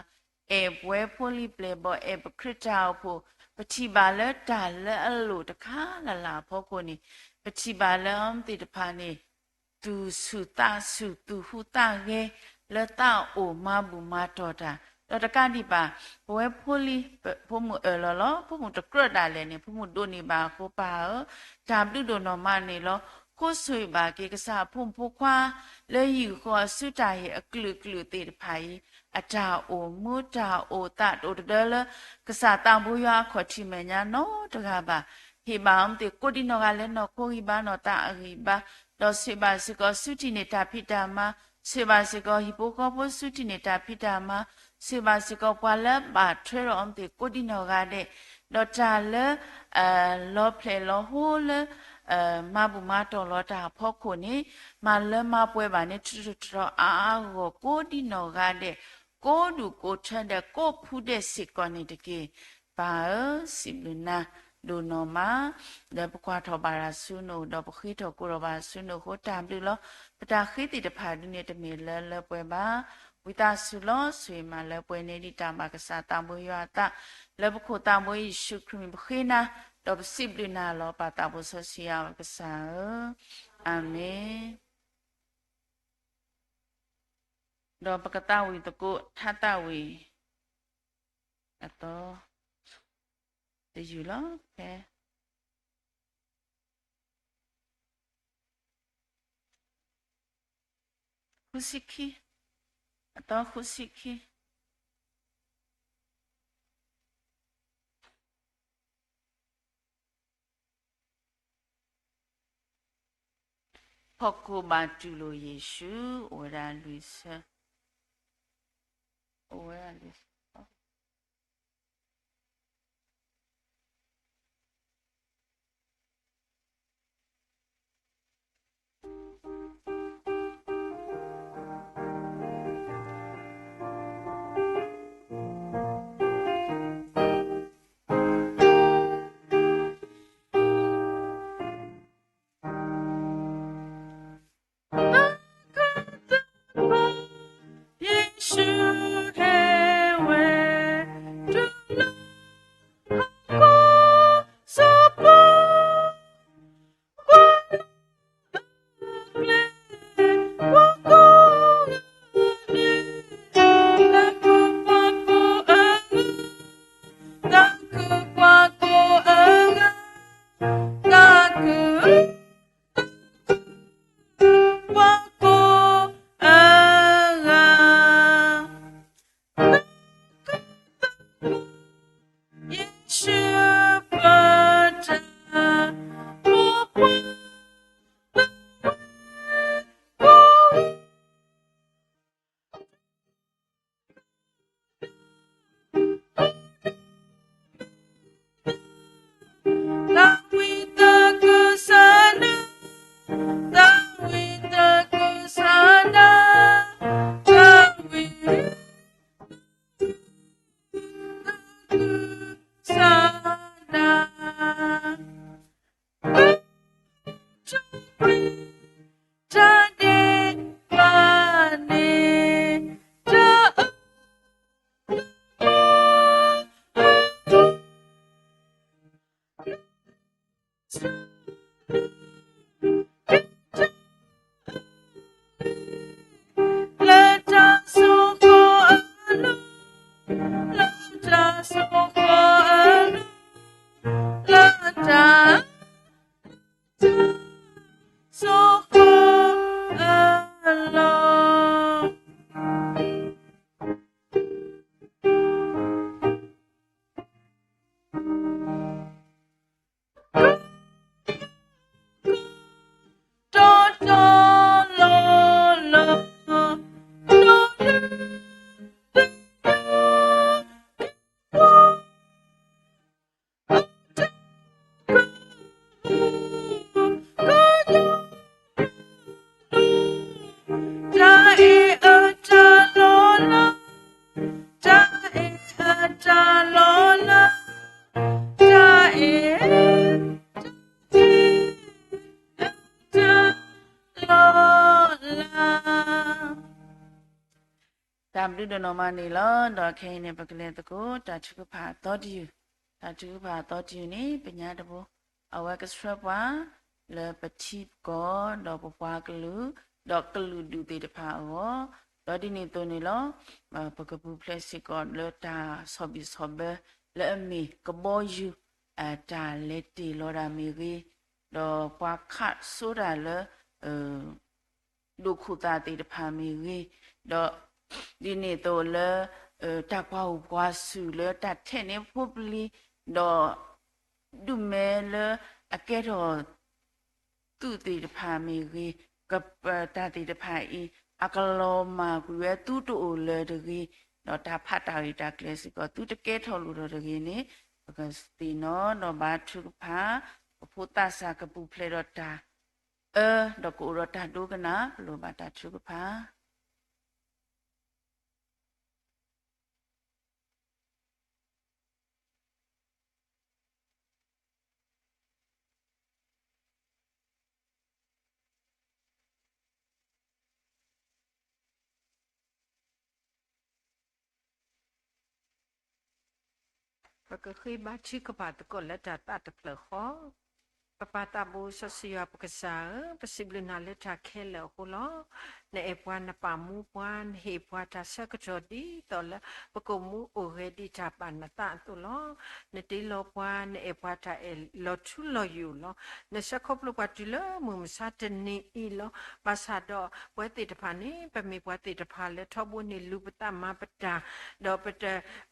အဲၣ်ပဝဲဖိလံၤပျဲၢ်ဘီၣ် အဲၣ်ပခရံာ်တၢ်အိၣ်ဖှိၣ်, ပထံၣ်ဘၣ်လၢတၢ်လၢအလိၣ်တခါလၢ်လၢ်အဖီခိၣ်န့ၣ် ပထံၣ်ဘၣ်လၢအဝဲသ့ၣ်တဖၣ်န့ၣ် သူၣ်ဆူၣ်သးဆူၣ် သူၣ်ဟူးသးဂဲၤ လၢသးအိၣ်မၤဘူၣ်မၤတီၢ်တၢ်, ဒီးတကးဒံးဘၣ် ပဝဲဖိလံၤ ဖိမုၣ်အၢၣ်လီၤလီၤ ဖိမုၣ်တကြၢးဒၣ်လဲာ်န့ၣ် ဖိမုၣ်ဒိးန့ၢ်ဘၣ်အဃိပၢ်ဧၢ, တၢ်ဘျုးဒိၣ်နီၢ်မးန့ၣ်လီၤ. ဃိဆိၣ်ဂ့ၤဘၣ်က့ၤကစၢ်အဖိမုၣ်ဖိခွါ လၢယုၢ်ဃီၤဆူတၢ်ဟ့ၣ်အကလုာ်ကလုာ်သ့ၣ်တဖၣ်အံၤ အတၢ်အိၣ်မူတၢ်အိၣ်သးတအိၣ်တဒၢလၢ ကစၢ်သးဘိယွၤအခီၣ်ထံးမဲာ်ညါနီတဂၤဘၣ်. ဟ့ၣ်ဘၣ်အီၤမ့ၢ်သ့ၣ်ကိးဒံးနီၢ်ဂၤလၢနီၢ်ခိဂံၢ်ဘါနီၢ်သးအဂံၢ်ဘါ, ဒီးဆိၣ်ဂ့ၤဘၣ်စ့ၢ်ကီးဆူထံၣ်န့ၢ်တၢ်ဖံးတၢ်မၤ, ဆိၣ်ဂ့ၤဘၣ်စ့ၢ်ကီးဟံၣ်ဖိဃီဖိဆူထံၣ်န့ၢ်တၢ်ဖံးတၢ်မၤ, ဆိၣ်ဂ့ၤဘၣ်စ့ၢ်ကီးပှၤလၢဘၣ်ထွဲဒီးအီၤမ့ၢ်သ့ၣ်ကိးဒံးနီၢ်ဂၤဒဲး, ဒီးတၢ်လၢ လီၤဖျဲၣ်လီၤဟိလၢ မၤဘူၣ်မၤတီၢ်လီၤတၢ်အဖီခိၣ်န့ၣ်, မၤလၢမၤပှဲၤဘၣ်န့ၣ် ထူထူထီထီၣ်အါအါဂီၢ်ဂီၢ် ကိးဒံနီၢ်ဂၤဒဲး, ကိးဒူၣ်ကိးထၢဒဲး ကိးဖုဒဲးစ့ၢ်ကီးန့ၣ်တက့ၢ်. ပၢ်ဧၢ, စံးဘျုးနၤဒိၣ်နီၢ်မး, လၢပကွၢ်ထီၣ်ဘၣ်တၢ်ဆူနအိၣ် ဒီးပဃ့ထီၣ်ကိးထီၣ်ဘၣ်ဆူနအိၣ်အဃိ တၢ်ဘျုးလီၤ. ပတၢ်ဃ့သ့ၣ်တဖၣ်ဒ်န့ၣ် တမ့ၢ်လၢလၢပှဲၤဘၣ်. ဝံသးစူၤလီၤ, ဆိၣ်ဂ့ၤမၤလၢပှဲၤန့ၢ်ဒံးတၢ်ဘၣ်ကစၢ်သးဘိယွၤအသး, လၢပခိၣ်သးဘိယ့ၣ်ၡူးခရံာ်မံၤပဃ့နၤ, ဒီးပစံးဘျုးနၤလီၤ. ပၢ်သးဘိစီဆှံယွၤကစၢ်ဧၢ, အၤမ့ၣ်. ဒီးပကသးဝံၣ်သကိး ထါသးဝံၣ် အသီ တယုၢ်လီၤ. ဖဲ ဃုဆံခံ, အသီဃုဆံခံ. ဟီၣ်ခိၣ်ဘၣ်တူၢ်လိာ်ယ့ၣ်ၡူး, အိၣ်ဝဲဒၣ်လွံၢ်ဆၢ, အိၣ်ဝဲဒၣ်လွံၢ်ဆၢ. တၢ်ဘျုးဒိၣ်နီၢ်မးန့ၣ်လီၤ. ဒီးခဲအံၤန့ၣ် ပကလဲၤသကိး တၢ်ထုကဖၣ်အသီတယုၢ်, တၢ်ထုကဖၣ်အသီတယုၢ်န့ၣ် ပညါတဘိ, အဝဲကဆှၢပှၤ လၢပထံပကီၢ် ဒီးပပှၤကလုာ် ဒီးကလုာ်ဒူၣ်သ့ၣ်တဖၣ်အဂီၢ်, ဒီးဒ်န့ၣ်အသိးန့ၣ်လီၤ. ပကပူၤဖျဲးစ့ၢ်ကီးလၢတၢ်ဆီၣ်ဘံၣ်ဆီၣ်ဘၢ လၢအမ့ၢ်ကဘီယူၤ တၢ်လဲၤတ့ၢ်လီၤဒၣ်မ့ၢ်ဂ့ၤ, ဒီးပှၤခးစိတၢ်လၢ ဒိၣ်ခိၣ်သၣ်သ့ၣ်တဖၣ်မ့ၢ်ဂ့ၤ, ဒီးဒ်န့ၣ်အသိးလၢ တၢ်ကွၢ်ဟူၣ်ကွၢ်စူၣ်လၢတၢ်ထဲးန့ၢ်ဖိပလံၤ, ဒီးဒုးမဲလၢအကဲထီၣ် သုးသ့ၣ်တဖၣ်မ့ၢ်ဂ့ၤ, တၢ်သ့ၣ်တဖၣ်အံၤ အကလီၤမၢ်ကွံာ်ဝဲသုတအိၣ်လၢၤတဂ့ၤ, ဒီးတၢ်ဖးတၢ်ဂ့ၢ်တၢ်ကျဲၤစ့ၢ်ကီး သုတကဲထီၣ်လိၣ်ထီၣ်တဂ့ၤန့ၣ်, ပကသ့ၣ်နီၣ်ဒီးဘါထုကဖၣ်, ပဖိသၣ်စၢ်ကပူၤဖျဲးဒီးတၢ်အၢ ဒီးကအိၣ်ဒီးတၢ်ဒိကနၣ် ပလိၣ်ဘၣ်တၢ်ထုကဖၣ်. ပကဃ့ဘါထုကဖၣ်သကိးလၢတၢ်သးတဖျၢၣ်ဃီ. ပပၢ်သးဘိစီဆှံယွၤပကစၢ်ဧၢ, ပစံးဘျုးနၤလၢတၢ်ခဲလၢာ်အဃိလီၤ. နအဲၣ်ပှၤနပာ်မူပှၤ, နဟ့ၣ်ပှၤတၢ်ဆၢကတီၢ်ဒ်သိးလၢ ပကအိၣ်မူအိၣ်ဂဲၤဒ်တၢ်ဘၣ်နသးအသိးလီၤ. နတ့လီၤပှၤ, နအဲၣ်ပှၤတၢ်အဲၣ်လီၤထူလီၤယိာ်လီၤ. နဆှၢခီဖျိပှၤတုၤလၢမုၢ်မဆါတနံၤအံၤလီၤ. ဘၣ်ဆၣ်ဒီးပဝဲသ့ၣ်တဖၣ်န့ၣ် ပမ့ၢ်ပှၤသ့ၣ်တဖၣ်လၢထီဘိန့ၣ်လူၤပသးမၤပတၢ်, ဒီးပတ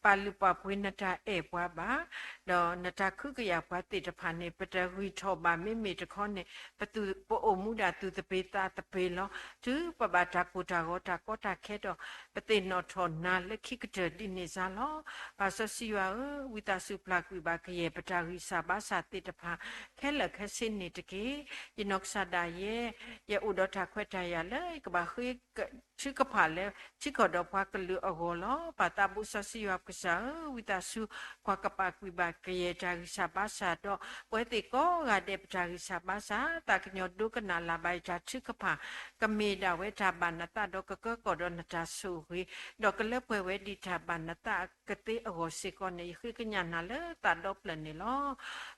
ပာ်လုၢ်ပာ်ပှ့ၤနတၢ်အဲၣ်ပှၤဘၣ်, ဒီးနတၢ်ကဟုကယာ်ပှၤသ့ၣ်တဖၣ်န့ၣ် ပတဂံၢ်ထီၣ်ဘၣ် မ့မ့ၢ်တခီန့ၣ် ပသူ ပအိၣ်မူဒၣ်သူၣ်သပ့ၤသးသပ့ၤလီၤ. တုၤပဘၣ်တၢ်ကိၢ်တၢ်ဂီၤတၢ်ကီတၢ်ခဲဒီး ပသ့ၣ်နီၣ်ထီၣ်နၤလၢခံကတၢၢ်ဒ်န့ၣ်စ့ၢ်လီၤ. ပၢ်စီဆှံယွၤဧၢ, ဝံသးစူၤပျၢ်ကွံာ်ဘၣ်ကယဲၢ်ပတၢ်ဂံၢ်စၢ်ဘါစၢ်သ့ၣ်တဖၣ် ခဲလၢာ်ခဲဆ့န့ၣ်တက့ၢ်. ယနီၢ်ကစၢ်ဒၣ်ယဲ ယအိၣ်ဒီးတၢ်ခွဲးတၢ်ယာ်လၢယကဘၣ်ဃ့ထုကဖၣ်လၢ ထံကီၢ်ဒီးပှၤကလုာ်အဂီၢ်လီၤ. ပၢ်သးဘိစီဆှံယွၤပကစၢ်ဧၢ, ဝံသးစူၤ ကွၢ်ကပာ်ကွံာ်ဘၣ်ကယဲၢ်တၢ်ဂံၢ်စၢ်ဘါစၢ်ဒီး ပဝဲသ့ၣ်ကိးဂၤဒဲးပတၢ်ဂံၢ်စၢ်ဘါစၢ် သးကညီၤဒိကနၣ်လၢ်ဘၣ်ယတၢ်ထုကဖၣ် ကမ့ၢ်ဒၣ်ဝဲတၢ်ဘၣ်နသးဒီးကကၢကီၢ်ဒီးနတၢ်ဆိၣ်ဂ့ၤ, ဒီးကလၢပှဲၤဝဲဒ်တၢ်ဘၣ်နသးကသ့အဂီၢ်စ့ၢ်ကီးန့ၣ် ယဃ့ကညးနၤလၢသးဒီဖျၢၣ်န့ၣ်လီၤ.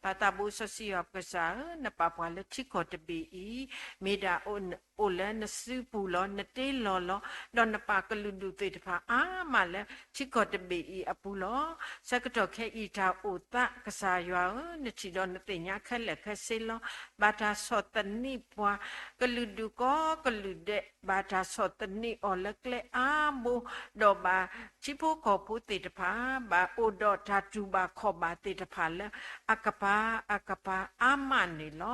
ပၢ်သးဘိစီဆှံယွၤပကစၢ်ဧၢ, နပာ်ပှၤလၢထံကီၢ်တဘ့ၣ်အံၤ မ့ၢ်ဒၣ် အိၣ်လၢနစုပူၤလီၤ, နတ့လီၤလီၤ, ဒီးနပာ်ကလုာ်ဒူၣ်သ့ၣ်တဖၣ်အါမးလၢထံကီၢ်တဘ့ၣ်အံၤအပူၤလီၤ. ဆၢကတီၢ်ခဲအံၤတၢ်အိၣ်သးကစၢ်ယွၤဧၢ, နထံၣ်ဒီးနသ့ၣ်ညါခဲလၢာ်ခဲဆ့လီၤ. ဘၣ်တၢ်ဆီၣ်သနံးပှၤ ကလုာ်ဒူၣ်ကိးကလုာ်ဒဲး ဘၣ်တၢ်ဆီၣ်သနံးအီၤလၢကျဲအါဘိ, ဒီးဘၣ်ထံဖိကီၢ်ဖိသ့ၣ်တဖၣ် ဘၣ်အိၣ်ဒီးတၢ်တူၢ်ဘၣ်ခီၣ်ဘၣ်သ့ၣ်တဖၣ်လၢအကပၤအကပၤအါမးန့ၣ်လီၤ.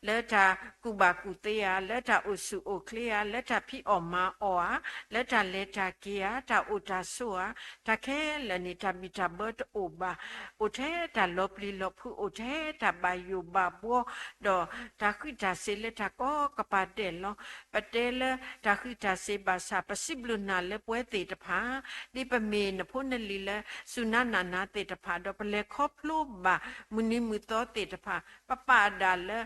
လၢတၢ်ကူၣ်ဘၣ်ကူၣ်သ့ဧါ, လၢတၢ်အိၣ်ဆူၣ်အိၣ်ချ့ဧါ, လၢတၢ်ဖံးအီၣ်မၤအီၣ်ဧါ, လၢတၢ်လဲၤတၢ်က့ၤဧါ, တၢ်အိၣ်တၢ်ဆိးဧါ, တၢ်ခဲလၢာ်န့ၣ် တၢ်ဘံၣ်တၢ်ဘၢတအိၣ်ဘၣ်, အိၣ်ထဲတၢ်လီၤပျံၤလီၤဖုး, အိၣ်ထဲတၢ်ဘၣ်ယိၣ်ဘၣ်ဘှီ, ဒီးတၢ်ဃံးတၢ်စ့ၤလၢတၢ်ကိးကပၤဒဲးလီၤ. ပတဲလၢတၢ်ဃံးတၢ်စ့ၤဘၣ်ဆၣ် ပစံးဘျုးနၤလၢပဝဲသ့ၣ်တဖၣ် ဒ်ပမ့ၢ်နဖိနလံၤလၢ စူၢ်နါနာ်နၤသ့ၣ်တဖၣ် ဒီးပလဲၤခီဖျိဘၣ်မုၢ်နံၤမုၢ်သီသ့ၣ်တဖၣ် ပပာ်ဒၣ်လၢ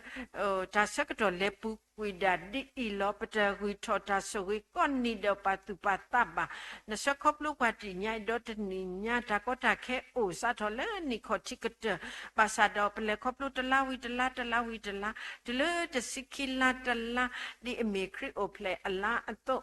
တၢ်ဆၢကတီၢ်လဲၤပူၤကွံာ်ဒၣ်ဒ်အံၤလီၤ. ပတဂံၢ်ထီၣ်တၢ်ဆိၣ်ဂ့ၤကိးနံၤဒီးပာ်သူၣ်ပာ်သးဘၣ်. နဆှၢခီဖျိပှၤတနံၤညါအံၤဒီတနံၤညါ တၢ်ကီတၢ်ခဲအိၣ်စးထီၣ်လၢနံၣ်ခီၣ်ထံးကတၢၢ်, ဘၣ်ဆၣ်ဒီးပလဲၤခီဖျိတလါဝံၤတလါ, တလါဝံၤတလါ, တုၤလၢတဆံခံလါတလါ ဒ်အမ့ၢ်ခရံာ်အိၣ်ဖျဲၣ်အလါအသိး,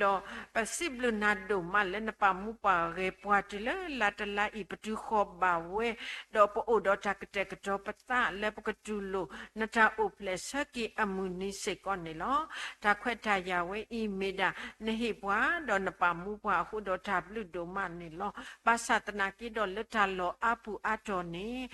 ဒီးပစံးဘျုးနၤဒိၣ်မးလၢနပာ်မူပှၤဂဲၤပှၤတုၤလၢလါတလါအံၤ ပတုၤဃီၤဘၣ်ဝဲ, ဒီးပအိၣ်ဒီးတၢ်ကတဲာ်ကတီၤပသးလၢပကတူၢ်လိာ် နတၢ်အိၣ်ဖျဲၣ်ဆၢက့ၤအမုၢ်နံၤစ့ၢ်ကီးန့ၣ်လီၤ. တၢ်ခွဲးတၢ်ယာ်ဝဲအံၤမ့ၢ်ဒၣ် နဟ့ၣ်ပှၤဒီးနပာ်မူပှၤအဃိဒီးတၢ်ဘျုးဒိၣ်မးန့ၣ်လီၤ. ဘၣ်ဆၣ်သနာ်က့ဒီးလၢတၢ်လီၢ်အါပူၤအါတီၤန့ၣ်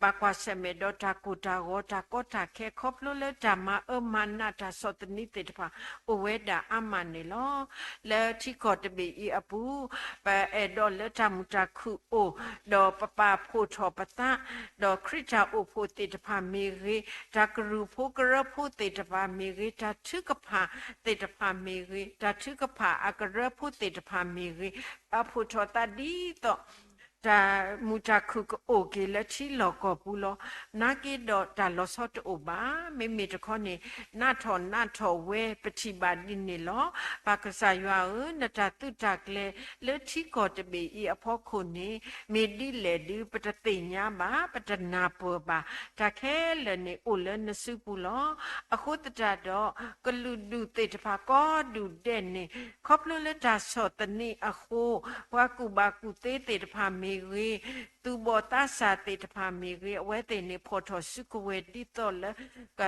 ဘၣ်ကွၢ်ဆၢၣ်မဲာ်ဒီးတၢ်ကိၢ်တၢ်ဂီၤ တၢ်ကီတၢ်ခဲ ခီဖျိလၢတၢ်မၤအၢမၤနးတၢ်ဆီၣ်သနံးသ့ၣ်တဖၣ် အိၣ်ဝဲဒၣ်အါမးန့ၣ်လီၤ. လၢထံကီၢ်တဘ့ၣ်အံၤအပူၤ ပအဲၣ်ဒိးလၢတၢ်မုာ်တၢ်ခုၣ်အိၣ်, ဒီးပပာ်ဖှိၣ်ထီၣ်ပသး, ဒီးခရံာ်တၢ်အိၣ်ဖှိၣ်သ့ၣ်တဖၣ်မ့ၢ်ဂ့ၤ, တၢ်ကရူၢ်ဖိကရၢဖိသ့ၣ်တဖၣ်မ့ၢ်ဂ့ၤ, တၢ်ထုကဖၣ်သ့ၣ်တဖၣ်မ့ၢ်ဂ့ၤ, တၢ်ထုကဖၣ်အကရၢဖိသ့ၣ်တဖၣ်မ့ၢ်ဂ့ၤ, ပာ်ဖှိၣ်ထီၣ်သးဒ်သိး တၢ်မုာ်တၢ်ခုၣ်ကအိၣ်က့ၤလၢထံလီၢ်ကီၢ်ပူၤလီၤ. နာ်က့ဒီးတၢ်လီၤဆီတအိၣ်ဘၣ်. မ့မ့ၢ်တခီန့ၣ် နးထီၣ်နးထီၣ်ဝဲပထံၣ်ဘၣ်ဒ်န့ၣ်လီၤ. ပၢ်ကစၢ်ယွၤဧၢ, နတၢ်သုးတၢ်ကျဲၤလၢထံကီၢ်တဘ့ၣ်အံၤအဖီခိၣ်န့ၣ် မ့ၢ်ဒ်လဲၣ်ဒုး ပတသ့ၣ်ညါဘၣ်, ပတနၢ်ပၢၢ်ဘၣ်. တၢ်ခဲလၢာ်န့ၣ်အိၣ်လၢနစုပူၤလီၤ. အဃိသတးဒီး ကလုာ်ဒူၣ်သ့ၣ်တဖၣ်ကိးဒူၣ်ဒဲးန့ၣ် ခီဖျိလၢတၢ်ဆီၣ်သနံးအဃိ ပှၤကူၣ်ဘၣ်ကူၣ်သ့သ့ၣ်တဖၣ်မ့ၢ်ဂ့ၤ, သူၣ်ဘီၣ်သးစၢ်သ့ၣ်တဖၣ်မ့ၢ်ဂ့ၤ, အဝဲသ့ၣ်န့ၣ်ဖီၣ်ထီၣ်စုကဝဲၤဒ်သိးလၢ က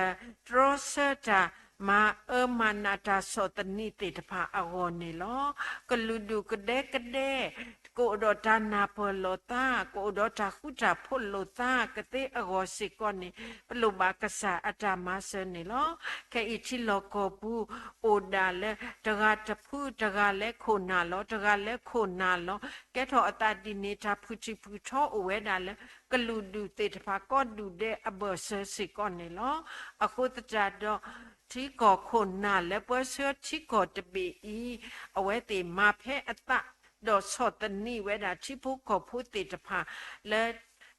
တြီဆၢတၢ် မၤအၢမၤနးတၢ်ဆီၣ်သနံးသ့ၣ်တဖၣ်အဂီၢ်န့ၣ်လီၤ. ကလုာ်ဒူၣ်ကဒဲကဒဲ ကအိၣ်ဒီးတၢ်နၢ်ပၢၢ်လိာ်သး, ကအိၣ်ဒီးတၢ်ဃူတၢ်ဖိးလိာ်သးကသ့အဂီၢ်စ့ၢ်ကီးန့ၣ် ပလိၣ်ဘၣ်ကစၢ်အတၢ်မၤစၢၤန့ၣ်လီၤ. ခဲအံၤထံလီၢ်ကီၢ်ပူၤ အိၣ်ဒၣ်လၢ တဂၤတဖု တဂၤလၢခိၣ်နၢ်လီၤ, တဂၤလၢခိၣ်နၢ်လီၤ, ကဲထီၣ်အသးဒ်န့ၣ် တၢ်ဖုၣ်ထံဖုၣ်ထီအိၣ်ဝဲဒၣ်လၢ ကလုာ်ဒူၣ်သ့ၣ်တဖၣ်ကိးဒူၣ်ဒဲးအဘၢၣ်စၢၤစ့ၢ်ကီးန့ၣ်လီၤ. အဃိသတးဒီး ထံကီၢ်ခိၣ်နၢ်လၢပၢဆှၢထံကီၢ်တဘ့ၣ်အံၤ အဝဲသ့ၣ်မၤဖဲအသး ဒီးဆီၣ်သနံးဝဲဒၣ်ထံဖိကီၢ်ဖိသ့ၣ်တဖၣ် လၢ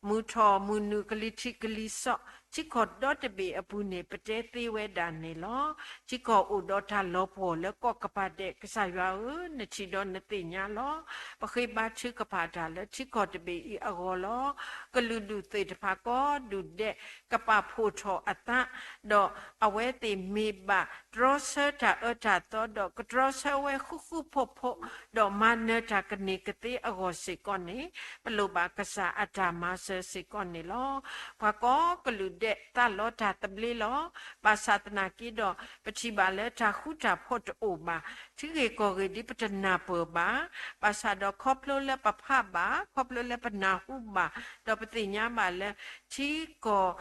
မုၢ်ထီၣ်မုၢ်နုာ်ကလံၤထံးကလံၤစီး ထံကီၢ်ဒီတဘ့ၣ်အပူၤန့ၣ် ပတဲသ့ဝဲဒၣ်န့ၣ်လီၤ. ထံကီၢ်အိၣ်ဒီးတၢ်လီၤပှီၢ်လၢကိးကပၤဒဲး ကစၢ်ယွၤဧၢ, နထံၣ်ဒီးနသ့ၣ်ညါလီၤ. ပဃ့ဘါထုကဖၣ်တၢ်လၢထံကီၢ်တဘ့ၣ်အံၤအဂီၢ်လီၤ. ကလုာ်ဒူၣ်သ့ၣ်တဖၣ်ကိးဒူၣ်ဒဲး ကပာ်ဖှိၣ်ထီၣ်အသး ဒီးအဝဲသ့ၣ်မ့ၢ်ဘၣ်တြီဆၢတၢ်အၢတၢ်သီ ဒီးကတြီဆၢဝဲဃူဃူဖိးဖိး ဒီးမၤနၢၤတၢ်ကန့ၢ်ကသ့အဂီၢ်စ့ၢ်ကီးန့ၣ် ပလိၣ်ဘၣ်ကစၢ်အတၢ်မၤစၢၤစ့ၢ်ကီးန့ၣ်လီၤ. ပှၤကိးကလုာ်ဒဲးသးလီတၢ်သဘျ့လီၤ. ဘၣ်ဆၣ်သနာ်က့ဒီး ပထံၣ်ဘၣ်လၢတၢ်ဃူတၢ်ဖိးတအိၣ်ဘၣ်. ထံဂ့ၢ်ကီၢ်ဂ့ၢ်ဒ်ပတနၢ်ပၢၢ်ဘၣ်. ဘၣ်ဆၣ်ဒီးခီဖျိလၢပဖးဘၣ်, ခီဖျိလၢပနၢ်ဟူဘၣ်, ဒီးပသ့ၣ်ညါဘၣ်လၢ ထံကီၢ်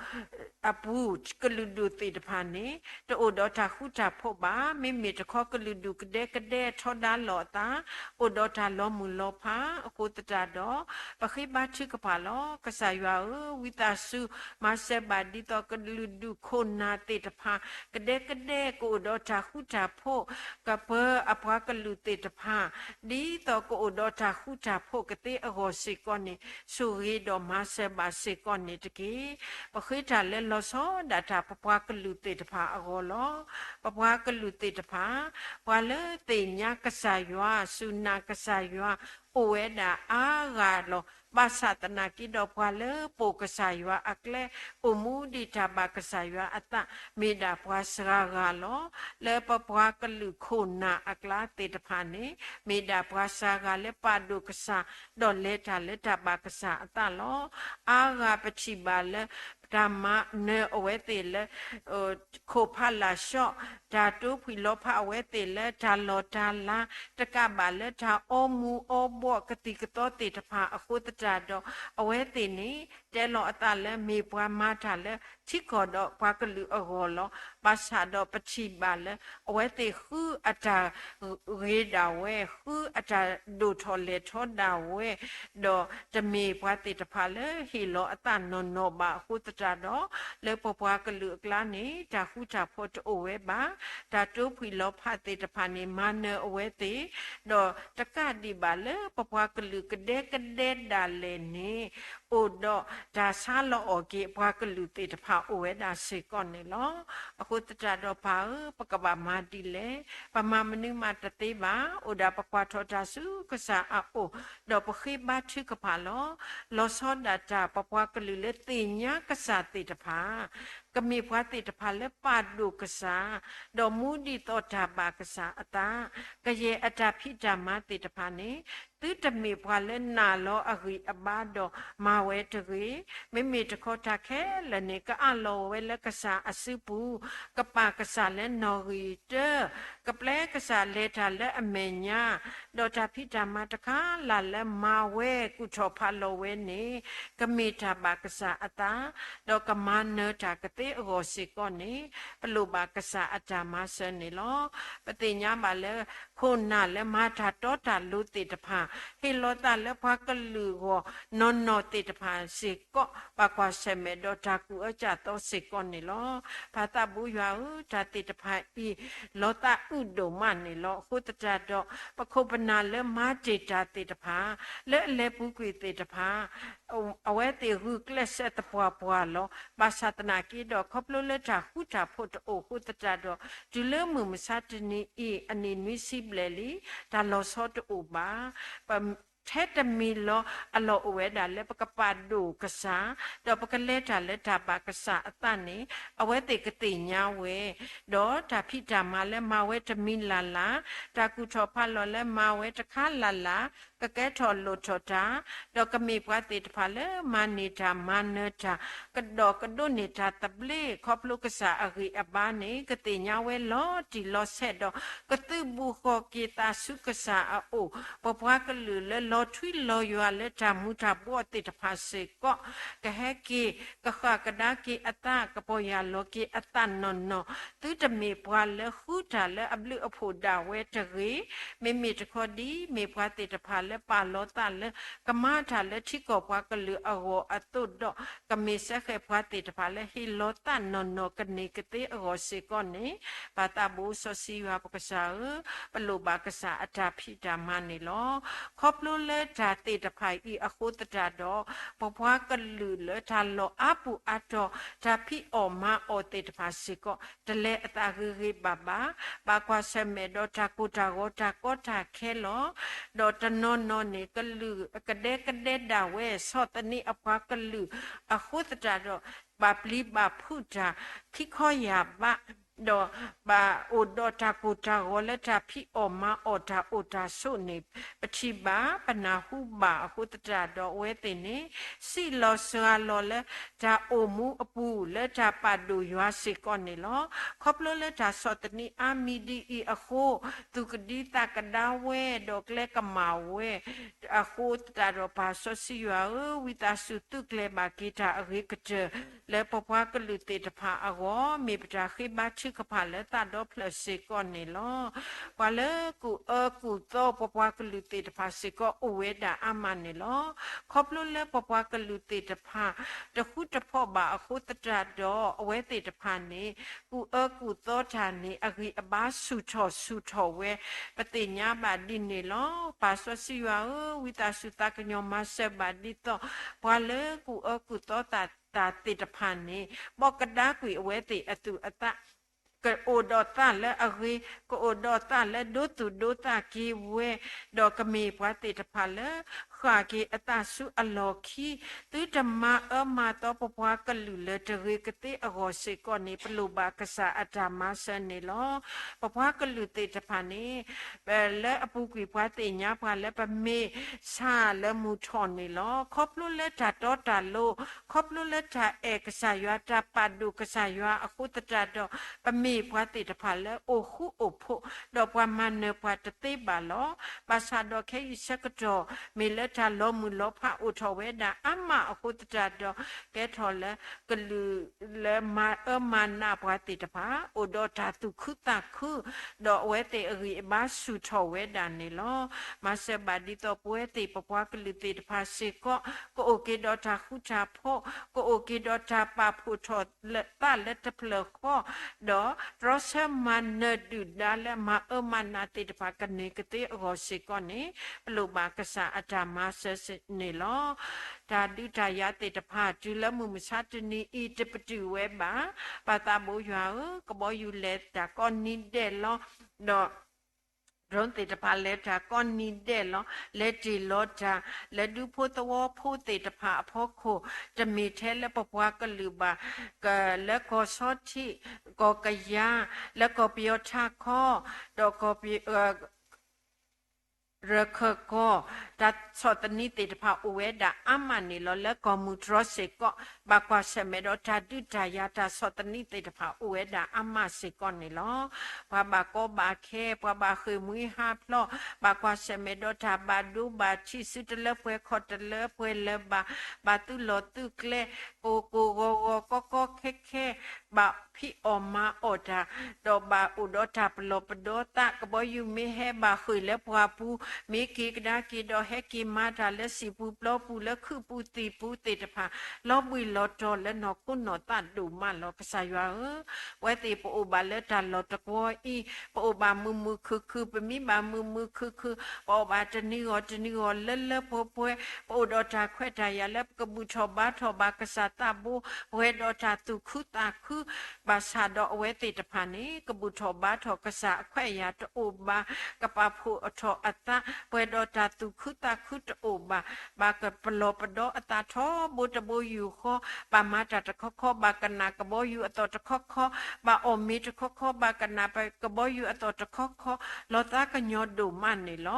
အပူၤကလုာ်ဒူၣ်သ့ၣ်တဖၣ်န့ၣ် တအိၣ်ဒီးတၢ်ဃူတၢ်ဖိးဘၣ်. မ့မ့ၢ်တခီကလုာ်ဒူၣ်ကဒဲကဒဲထီဒါလိာ်အသး, အိၣ်ဒီးတၢ်လီၤမုၢ်လီၤဖးအဃိသတးဒီး ပဃ့ဘါထုကဖၣ်လီၤ. ကစၢ်ယွၤဧၢ, ဝံသးစူၤ မၤစၢၤဘၣ်ဒ်သိးကလုာ်ဒူၣ်ခိၣ်နၢ်သ့ၣ်တဖၣ် ကဒဲကဒဲကအိၣ်ဒီးတၢ်ဃူတၢ်ဖိး ကပၢအပှၤကလုာ်သ့ၣ်တဖၣ် ဒ်သိးကအိၣ်ဒီးတၢ်ဃူတၢ်ဖိးကသ့အဂီၢ်စ့ၢ်ကီးန့ၣ် ဆိၣ်ဂ့ၤဒီးမၤစၢၤဘၣ်စ့ၢ်ကီးန့ၣ်တက့ၢ်. ပဃ့တၢ်လၢလီၤဆီဒၣ်တၢ်ပပှၤကလုာ်သ့ၣ်တဖၣ်အဂီၢ်လီၤ. ပပှၤကလုာ်သ့ၣ်တဖၣ် ပှၤလၢသ့ၣ်ညါကစၢ်ယွၤ စူၢ်နာ်ကစၢ်ယွၤ အိၣ်ဝဲဒၣ်အါဂၤလီၤ. ဘၣ်ဆၣ်သနာ်က့ဒီးပှၤလၢပိာ်ကစၢ်ယွၤအကျဲ အိၣ်မူဒံးတၢ်ဘၣ်ကစၢ်ယွၤအသး မ့ၢ်ဒၣ်ပှၤစှၤဂၤလီၤ. လၢပပှၤကလုာ်ခိၣ်နၢ်အကျါသ့ၣ်တဖၣ်န့ၣ် မ့ၢ်ဒၣ်ပှၤစှၤဂၤလၢပာ်ဒိၣ်ကစၢ် ဒီးလဲၤတၢ်လၢတၢ်ဘၣ်ကစၢ်အသးလီၤ. အါဂၤပထံၣ်ဘၣ်လၢ တၢ်မၤနၢၤအဝဲသ့ၣ်လၢ ခိၣ်ဖးလာ်ဆှီ, တၢ်တိဖှံလီၤဖးအဝဲသ့ၣ်လၢတၢ်လီၢ်တၢ်လၤ, တကးဘၣ်လၢတၢ်အီမူၤအီဘှီးကသံၣ်ကသီသ့ၣ်တဖၣ်အဃိသတးဒီး အဝဲသ့ၣ်န့ၣ် တဲလီၤအသးလၢမ့ၢ်ပှၤမၤတၢ်လၢထံကီၢ်ဒီးပှၤကလုာ်အဂီၢ်လီၤ. ဘၣ်ဆၣ်ဒီးပထံၣ်ဘၣ်လၢ အဝဲသ့ၣ်ဃုအတၢ်ဂ့ၤဒၣ်ဝဲ, ဃုအတၢ်ဒိၣ်ထီၣ်လဲၢ်ထီဒၣ်ဝဲ, ဒီးတမ့ၢ်ပှၤသ့ၣ်တဖၣ်လၢဟ့ၣ်လီၤအသးနီၢ်နီၢ်ဘၣ်အဃိသတးဒီး လၢပပှၤကလုာ်အကျါန့ၣ် တၢ်ဃူတၢ်ဖိးတအိၣ်ဝဲဘၣ်. တၢ်တိဖှံလီၤဖးသ့ၣ်တဖၣ်န့ၣ် မၤနၢၤအဝဲသ့ၣ်, ဒီးတကးဒံးဘၣ်လၢပပှၤကလုာ်ကဒဲကဒဲဒၣ်လဲာ်န့ၣ် အိၣ်ဒီးတၢ်ဆါလီၤအီၣ်က့ၤပှၤကလုာ်သ့ၣ်တဖၣ်အိၣ်ဝဲဒၣ်စ့ၢ်ကီးန့ၣ်လီၤ. အဃိသတးဒီးပၢ်ဧၢ, ပကဘၣ်မၤဒ်လဲၣ်. ပမၤမနုၤမးတသ့ဘၣ်. အိၣ်ဒၣ်ပကွၢ်ထီၣ်တၢ်ဆူကစၢ်အအိၣ်, ဒီးပဃ့ဘါထုကဖၣ်လီၤ. လီၤဆီဒၣ်တၢ်ပပှၤကလုာ်လၢသ့ၣ်ညါကစၢ်သ့ၣ်တဖၣ် ကမ့ၢ်ပှၤသ့ၣ်တဖၣ်လၢပာ်ဒိၣ်ကစၢ်, ဒီးမူဒ်သိးတၢ်ဘၣ်ကစၢ်အသး, ကယဲၢ်အတၢ်ဖံးတၢ်မၤသ့ၣ်တဖၣ်န့ၣ် သုတမ့ၢ်ပှၤလၢနာ်လီၤအဂံၢ်အဘါဒီးမၤဝဲတဂ့ၤ. မ့မ့ၢ်တခီတၢ်ခဲလၢာ်န့ၣ် ကအးလီၤဝဲလၢကစၢ်အစုပူၤ, ကပာ်ကစၢ်လၢနီၣ်ဂံၢ်တၢ, ကပျဲကစၢ်လဲၤတၢ်လၢအမဲာ်ညါ, ဒီးတၢ်ဖံးတၢ်မၤတခါလၢ်လၢမၤဝဲကူၣ်ထီၣ်ဖးလီၤဝဲန့ၣ် ကမ့ၢ်တၢ်ဘၣ်ကစၢ်အသး, ဒီးကမၤနၢၤတၢ်ကသ့အဂီၢ်စ့ၢ်ကီးန့ၣ် ပလိၣ်ဘၣ်ကစၢ်အတၢ်မၤစၢၤန့ၣ်လီၤ. ပသ့ၣ်ညါဘၣ်လၢ ခိၣ်နၢ်လၢမၤတၢ်တီတၢ်လိၤသ့ၣ်တဖၣ် ဟ့ၣ်လီၤသးလၢပှၤကလုာ်အဂီၢ်နီၢ်နီၢ်သ့ၣ်တဖၣ်စ့ၢ်ကီး ဘၣ်ကွၢ်ဆၢၣ်မဲာ်ဒီးတၢ်ကူၣ်အၢကၢ်သီစ့ၢ်ကီးန့ၣ်လီၤ. ပၢ်သးဘိယွၤဧၢ, တၢ်သ့ၣ်တဖၣ်အံၤ လီၤသးအုးဒိၣ်မးန့ၣ်လီၤ. အဃိသတးဒီး ပခိၣ်ပနၢ်လၢမၤတ့ၢ်တၢ်သ့ၣ်တဖၣ် လၢအလဲၤပူၤကွံာ်သ့ၣ်တဖၣ် အဝဲသ့ၣ်ဂုာ်ကျဲးစၢးသပှၢ်ပှၢ်လီၤ. ဘၣ်ဆၣ်သနာ်က့ဒီး ခီဖျိလၢတၢ်ဃူတၢ်ဖိးတအိၣ်အဃိသတးဒီး တုၤလၢမုၢ်မဆါတနံၤအံၤ အနံၣ်နွံဆံဘျဲၣ်လံ, တၢ်လီၤဆီတအိၣ်ဘၣ်. ထဲတမံၤလီၤအလီၢ်အိၣ်ဝဲဒၣ်လၢပကပာ်ဒိၣ်ကစၢ်, ဒီးပကလဲၤတၢ်လၢတၢ်ဘၣ်ကစၢ်အသးန့ၣ် အဝဲသ့ၣ်ကသ့ၣ်ညါဝဲ, ဒီးတၢ်ဖံးတၢ်မၤလၢမၤဝဲတမံၤလၢ်လၢ်, တၢ်ကူၣ်ထီၣ်ဖးလီၤလၢမၤဝဲတခါလၢ်လၢ် ကကဲထီၣ်လိၣ်ထီၣ်တၢ်, ဒီးကမ့ၢ်ပှၤသ့ၣ်တဖၣ်လၢမၤန့ၢ်တၢ်မၤနၢၤတၢ်, ကဒီးကဒိးန့ၢ်တၢ်သဘျ့ ခီဖျိကစၢ်အဂံၢ်အဘါန့ၣ် ကသ့ၣ်ညါဝဲလီၤတံၢ်လီၤဆဲးဒီး ကသုးဘူးဃီၤက့ၤသးဆူကစၢ်အအိၣ်, ပပှၤကလုာ်လၢလီၤထွံလီၤယွၤလၢတၢ်မူၤတၢ်ဘှီးသ့ၣ်တဖၣ်စ့ၢ်ကီး ကဟဲက့ၤ ကဃၣ်ကဒါက့ၤအသး ကပီၢ်ယၢ်လီၤက့ၤအသးနီၢ်နီၢ်, သုတမ့ၢ်ပှၤလၢဃုတၢ်လၢအဘျုးအဖှိၣ်ဒၣ်ဝဲတဂ့ၤ, မ့မ့ၢ်တခီဒ် မ့ၢ်ပှၤသ့ၣ်တဖၣ်လၢပာ်လီၤသးလၢ ကမၤတၢ်လၢထံကီၢ်ပှၤကလုာ်အဂီၢ်အသိးဒီး ကမ့ၢ်စဲဃဲးပှၤသ့ၣ်တဖၣ်လၢဟ့ၣ်လီၤသးနီၢ်နီၢ်ကန့ၢ်ကသ့အဂီၢ်စ့ၢ်ကီးန့ၣ် ပၢ်သးဘိစီဆှံယွၤပကစၢ်ဧၢ, ပလိၣ်ဘၣ်ကစၢ်အတၢ်ဖံးတၢ်မၤန့ၣ်လီၤ. ခီဖျိလၢတၢ်သ့ၣ်တဖၣ်အံၤအဃိသတးဒီး ပပှၤကလုာ်လၢတၢ်လီၢ်အါပူၤအါတီၤ တၢ်ဖံးအီၣ်မၤအီၣ်သ့ၣ်တဖၣ်စ့ၢ်ကီး တလဲၤအသးဂ့ၤဂ့ၤဘၣ်ဘၣ်, ဘၣ်ကွၢ်ဆၢၣ်မဲာ်ဒီးတၢ်ကိၢ်တၢ်ဂီၤတၢ်ကီတၢ်ခဲလီၤ. ဒီးတနီၤနီၤန့ၣ် ကလုာ်ကဒဲကဒဲဒၣ်ဝဲ ဆီၣ်သနံးအပှၤကလုာ်အဃိသတးဒီး ဘၣ်ပျံၤဘၣ်ဖုးတၢ် ခံခီယၢ်ဘး ဒီးဘၣ်အိၣ်ဒီးတၢ်ကိၢ်တၢ်ဂီၤလၢတၢ်ဖံးအီၣ်မၤအီၣ်တၢ်အိၣ်တၢ်ဆိးန့ၣ် ပထံၣ်ဘၣ်ပနၢ်ဟူဘၣ်အဃိသတးဒီး အဝဲသ့ၣ်န့ၣ် စံးလီၤစှၤလီၤလၢတၢ်အိၣ်မူအပူၤ လၢတၢ်ပာ်ဒိၣ်ယွၤစ့ၢ်ကီးန့ၣ်လီၤ. ခီဖျိလၢတၢ်ဆီၣ်သနံးအါမံၤဒ်အံၤအဃိ သူၣ်ကဒံသးကဒါဝဲ ဒီးကျဲကမၣ်ဝဲ အဃိသတးဒီး ပၢ်စီဆှံယွၤဧၢ, ဝံသးစူၤသုးကျဲၤဘၣ်က့ၤတၢ်အဂ့ၤကတၢၢ် လၢပပှၤကလုာ်သ့ၣ်တဖၣ်အဂီၢ် မ့ၢ်ပတၢ်ဃ့ဘါထုကဖၣ်လၢသးဒီဖျၢၣ်စ့ၢ်ကီးန့ၣ်လီၤ. ပှၤလၢကူၣ်အၢကူၣ်သီပပှၤကလုာ်သ့ၣ်တဖၣ်စ့ၢ်ကီးအိၣ်ဝဲဒၣ်အါမးန့ၣ်လီၤ. ခီဖျိလၢပပှၤကလုာ်သ့ၣ်တဖၣ် တဃူတဖိးဘၣ်အဃိသတးဒီး အဝဲသ့ၣ်တဖၣ်န့ၣ် ကူၣ်အၢကူၣ်သီတၢ်န့ၣ် အဂံၢ်အဘါဆူၣ်ထီၣ်ဆူၣ်ထီၣ်ဝဲ ပသ့ၣ်ညါဘၣ်ဒ်န့ၣ်လီၤ. ပၢ်စီဆှံယွၤဧၢ, ဝံသးစူၤသးကညီၤမၤစၢၤဘၣ်ဒ်သိး ပှၤလၢကူၣ်အၢကူၣ်သီသးသ့ၣ်တဖၣ်န့ၣ် ဘီၣ်ကဒါကွံာ်အဝဲသ့ၣ်အသူၣ်အသး ကအိၣ်ဒီးသးလၢအဂ့ၤ, ကအိၣ်ဒီးသးလၢဒိသူၣ်ဒိသးက့ၤဝဲ, ဒီးကမ့ၢ်ပှၤသ့ၣ်တဖၣ်လၢ ဃၣ်က့ၤအသးဆူအလီၢ်ခံ, သုတမၤအၢမၤသီပပှၤကလုာ်လၢတဂ့ၤကသ့အဂီၢ်စ့ၢ်ကီးန့ၣ် ပလိၣ်ဘၣ်ကစၢ်အတၢ်မၤစၢၤန့ၣ်လီၤ. ပပှၤကလုာ်သ့ၣ်တဖၣ်န့ၣ် လၢအပူၤကွံာ်ပှၤသ့ၣ်ညါပှၤလၢပမ့ၢ်ဆၣ်လၢမုၢ်ထီၣ်န့ၣ်လီၤ. ခီဖျိလၢတၢ်တီတၢ်လိၤ, ခီဖျိလၢတၢ်အဲၣ်ကစၢ်ယွၤ တၢ်ပာ်ဒိၣ်ကစၢ်ယွၤအဃိသတးဒီး ပမ့ၢ်ပှၤသ့ၣ်တဖၣ်လၢအိၣ်ဃူအိၣ်ဖိး, ဒီးပှၤမၤနၢၤပှၤတသ့ဘၣ်လီၤ. ဘၣ်ဆၣ်ဒီးခဲအံၤဆၢကတီၢ် မ့ၢ်လၢတၢ်လီၤမုၢ်လီၤဖးအိၣ်ထီၣ်ဝဲဒၣ်အါမးအဃိသတးဒီး ကဲထီၣ်လၢကလုာ်လၢမၤအၢမၤနးပှၤသ့ၣ်တဖၣ် အိၣ်ဒီးတၢ်သူၣ်ခုသးခု, ဒီးအဝဲသ့ၣ်အဂံၢ်အဘါဆူၣ်ထီၣ်ဝဲဒၣ်န့ၣ်လီၤ. မၤစၢၤဘၣ်ဒ်သိးပဝဲသ့ၣ်ပပှၤကလုာ်သ့ၣ်တဖၣ်စ့ၢ်ကီး ကအိၣ်က့ၤဒီးတၢ်ဃူတၢ်ဖိး, ကအိၣ်က့ၤဒီးတၢ်ပာ်ဖှိၣ်ထီၣ်သးလၢတဖျၢၣ်ဃီ, ဒီးတြီဆၢမၤနၢၤဒုၣ်ဒါလၢမၤအၢမၤနးသ့ၣ်တဖၣ်ကန့ၢ်ကသ့အဂီၢ်စ့ၢ်ကီးန့ၣ် ပလိၣ်ဘၣ်ကစၢ်အတၢ်မၤစၢၤန့ၣ်လီၤ. တၢ်ဒုးတၢ်ယၤသ့ၣ်တဖၣ် တုၤလၢမုၢ်မဆါတနံၤအံၤ တပတုာ်ဝဲဘၣ်. ပၢ်သးဘိယွၤဧၢ, ကဘီယူၤလဲၤတၢ်ကိးနံၤဒဲးလီၤ, ဒီး drone သ့ၣ်တဖၣ်လဲၤတၢ်ကိးနံၤဒဲးလီၤ, လဲၤတ့ၢ်လီၤတၢ် လၢဒူဖိသဝီဖိသ့ၣ်တဖၣ်အဖီခိၣ်, တမ့ၢ်ထဲလၢပပှၤကလုာ်ဘၣ်, လၢကီၢ်ဆီထံး, ကီၢ်ကယၤ, လၢကီၢ်ပယီၤထးခီ, ဒီးကီၢ် ရခၢၣ်ကီၢ်, တၢ်ဆီၣ်သနံးသ့ၣ်တဖၣ်အိၣ်ဝဲဒၣ်အါမးန့ၣ်လီၤ. လၢကီၢ်မုၢ်တြီစ့ၢ်ကီး ဘၣ်ကွၢ်ဆၢၣ်မဲာ်ဒီးတၢ်ဒုးတၢ်ယၤ တၢ်ဆီၣ်သနံးသ့ၣ်တဖၣ်အိၣ်ဝဲဒၣ်အါမးစ့ၢ်ကီးန့ၣ်လီၤ. ပှၤဘၣ်ကီဘၣ်ခဲ, ပှၤဘၣ်ဃ့ၢ်မှံဟးဖျိး, ဘၣ်ကွၢ်ဆၢၣ်မဲာ်ဒီးတၢ်ဘၣ်ဒိဘၣ်ထံး စုတလၢပှဲၤခီၣ်တလၢပှဲၤလၢၤဘၣ်, ဘၣ်သုးလီၢ်သုးကျဲ, ကိၢ်ကိၢ်ဂီၤဂီၤကီကီခဲခဲ, ဘၣ်ဖံးအီၣ်မၤအီၣ်တၢ်, ဒီးဘၣ်အိၣ်ဒီးတၢ်ပလီၢ်ပဒီသး, ကဘီယူၤမ့ၢ်ဟဲဘၣ်ဃ့ၢ်လၢပှၢ်ပူၤ, မ့ၢ်က့ၤကဒါက့ၤဒီးဟဲက့ၤမၤတၢ်လၢစံာ်ပူၤပျီပူၤ လၢခုၣ်ပူၤသံၣ်ပူၤသ့ၣ်တဖၣ်, လီၤဘှံးလီၤတီၤလၢနီၢ်ခိနီၢ်သးဒိၣ်မးလီၤ. ကစၢ်ယွၤဧၢ, ပဝဲသ့ၣ်ပအိၣ်ဘၣ်လၢတၢ်လီၢ်တကွီၤအံၤ, ပအိၣ်ဘၣ်မုာ်မုာ်ခုၣ်ခုၣ်, ပမံဘၣ်မုာ်မုာ်ခုၣ်ခုၣ်, ပအီၣ်ဘၣ်တနံၤဂီၤတနံၤဂီၤလၢလၢပှဲၤပှဲၤ, ပအိၣ်ဒီးတၢ်ခွဲးတၢ်ယာ်လၢပကဘူၣ်ထီၣ်ဘါထီၣ်ဘၣ်ကစၢ်သးဘိ, ပှဲၤဒီးတၢ်သူၣ်ခုသးခု, ဘၣ်ဆၣ်ဒီးအဝဲသ့ၣ်တဖၣ်န့ၣ် ကဘူၣ်ထီၣ်ဘါထီၣ်ကစၢ်အခွဲးအယာ်တအိၣ်ဘၣ်, ကပာ်ဖှိၣ်ထီၣ်အသး ပှဲၤဒီးတၢ်သူၣ်ခုသးခုတအိၣ်ဘၣ်, ဘၣ်ကပလီၢ်ပဒီအသးထီဘိတဘိယူၢ်ဃီ, ဘၣ်မၤတၢ်တခီခီ, ဘၣ်ကနၣ်ကဘီယူၤအသီၣ်တခီခီ, ဘၣ်အီၣ်မ့ၤတခီခီ, ဘၣ်ကနၣ်ကဘီယူၤအသီၣ်တခီခီ, လီၤသးကညီၤဒိၣ်မးန့ၣ်လီၤ.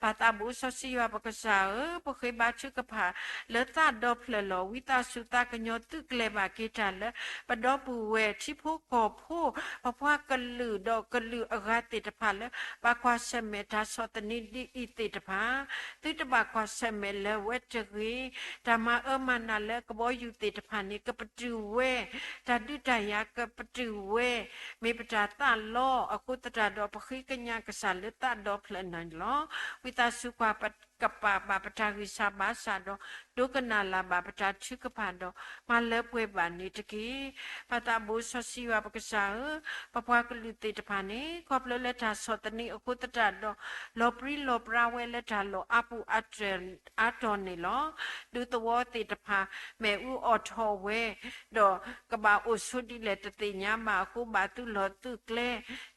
ပၢ်သးဘိစီဆှံယွၤပကစၢ်ဧၢ, ပဃ့ဘါထုကဖၣ်လၢသးဒီဖျၢၣ်လီၤ. ဝံသးစူၤသးကညီၤသုးကျဲၤဘၣ်က့ၤတၢ်လၢ ပဒီပုၢ်ဝဲၢ်ထံဖိကီၢ်ဖိ, ပပှၤကလုာ်ဒီးကလုာ်အဂၤသ့ၣ်တဖၣ်လၢ ဘၣ်ကွၢ်ဆၢၣ်မဲာ်တၢ်ဆီၣ်သနံးဒ်အံၤသ့ၣ်တဖၣ်, သုတဘၣ်ကွၢ်ဆၢၣ်မဲာ်လၢၤဝဲတဂ့ၤ. တၢ်မၤအၢမၤနးလၢကဘီယူၤသ့ၣ်တဖၣ်န့ၣ် ကပတုာ်ဝဲ, တၢ်ဒုးတၢ်ယၤကပတုာ်ဝဲ, မ့ၢ်ပတၢ်သးလီ, အဃိသတးဒီးပဃ့ကညးကစၢ်လၢသးဒီဖျၢၣ်န့ၣ်လီၤ. ဝံသးစူၤကွၢ်ကပာ်ဘၣ်ပတၢ်ဂံၢ်စၢ်ဘါစၢ်ဒီး ဒိကနၣ်လၢ်ဘၣ်ပတၢ်ထုကဖၣ်ဒီး မၤလၢပှဲၤဘၣ်န့ၣ်တက့ၢ်. ပၢ်သးဘိစီဆှံယွၤပကစၢ်ဧၢ, ပပှၤကလုာ်သ့ၣ်တဖၣ်န့ၣ် ခီဖျိလၢတၢ်ဆီၣ်သနံးအဃိသတးဒီး လီၤပြံလီၤပြါဝဲလၢတၢ်လီၢ်အါပူၤအါတၢၢ်အါတီၤန့ၣ်လီၤ. ဒူသဝီသ့ၣ်တဖၣ် မ့ၣ်အူအီၣ်ထီၣ်ဝဲ, ဒီးကဘၣ်အိၣ်ဆိးဒ်လဲၣ်တသ့ၣ်ညါဘၣ်အဃိ ဘၣ်သုးလီၢ်သုးကျဲ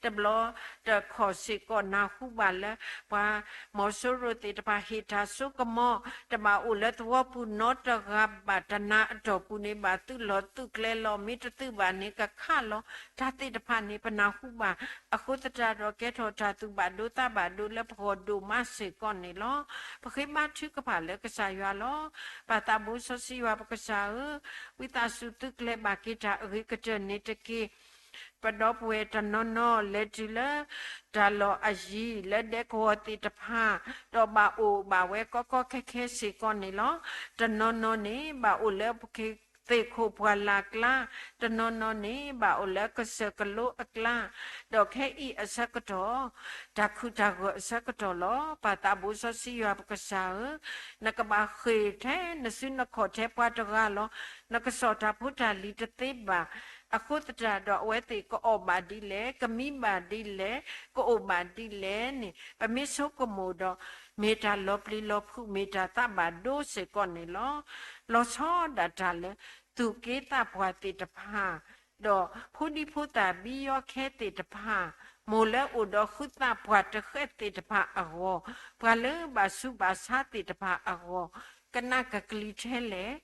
တဘျီတခီၣ်စ့ၢ်ကီး နၢ်ဟူဘၣ်လၢ ပှၤမီၤစိရိၤသ့ၣ်တဖၣ်ဟ့ၣ်တၢ်စိကမီၤ, တဘၣ်အိၣ်လၢသဝီပူၤနီတဂၤဘၣ်, တနၤအတီၢ်ပူၤန့ၣ် ဘၣ်သုးလီၢ်သုးကျဲလီၤ. မ့ၢ်တသုးဘၣ်န့ၣ် ကခးလီၤ. တၢ်သ့ၣ်တဖၣ်န့ၣ် ပနၢ်ဟူဘၣ်, အဃိသတးဒီး ကဲထီၣ်တၢ်သူၣ်ဘၣ်ဒိသးဘၣ်ဒိလၢပဂီၢ်ဒိၣ်မးစ့ၢ်ကီးန့ၣ်လီၤ. ပဃ့ဘါထုကဖၣ်လၢကစၢ်ယွၤလီၤ. ပၢ်သးဘိစီဆှံယွၤပကစၢ်ဧၢ, ဝံသးစူၤသုးကျဲၤဘၣ်က့ၤတၢ်အဂ့ၤကတၢၢ်န့ၣ်တက့ၢ်. ပဒီပုၢ်ဝဲၢ်တနီၤနီၤ လဲၤတုၤလၢ တၢ်လီၢ်အယံၤ လၢဒဲကဝီၤသ့ၣ်တဖၣ်, ဒီးဘၣ်အိၣ်ဘၣ်ဝဲကီကီခဲခဲစ့ၢ်ကီးန့ၣ်လီၤ. တနီၤနီၤန့ၣ် ဘၣ်အိၣ်လၢပခ့သ့ၣ်ခိၣ်ပှၢ်လၢ်ကျါ, တနီၤနီၤန့ၣ် ဘၣ်အိၣ်လၢကစၢၢ်ကလိအကျါ, ဒီးခဲအံၤအဆၢကတီၢ် တၢ်ခုၣ်တၢ်ဂီၤအဆၢကတီၢ်လီၤ. ပၢ်သးဘိစီဆှံယွၤပကစၢ်ဧၢ, နကဘၣ်ဃ့ၢ်ထဲနစုနခီၣ်ထဲပှၤတဂၤလီၤ. နကစီၣ်တၢ်ဖိတၢ်လံၤတသ့ဘၣ်. အဃိသတးဒီးအဝဲသ့ၣ်ကအီၣ်ဘၣ်ဒ်လဲၣ်, ကမံဘၣ်ဒ်လဲၣ်, ကအိၣ်ဘၣ်ဒ်လဲၣ်န့ၣ် ပမ့ၢ်ဆိကမိၣ်ဒီး မ့ၢ်တၢ်လီၤပျံၤလီၤဖုး မ့ၢ်တၢ်သးဘၣ်ဒိစ့ၢ်ကီးန့ၣ်လီၤ. လီၤဆီဒၣ်တၢ်လၢ သူၣ်က့သးပှၢ်သ့ၣ်တဖၣ် ဒီးဖိဒံဖိသၣ်ဘံယီခဲသ့ၣ်တဖၣ်, မိၢ်လၢအိၣ်ဒီးဃုသးပှၢ်တဃဲၣ်သ့ၣ်တဖၣ်အဂီၢ်, ပှၤလၢဘၣ်ဆူးဘၣ်ဆါသ့ၣ်တဖၣ်အဂီၢ်, ကနၣ်ကကျံထဲလဲၣ်.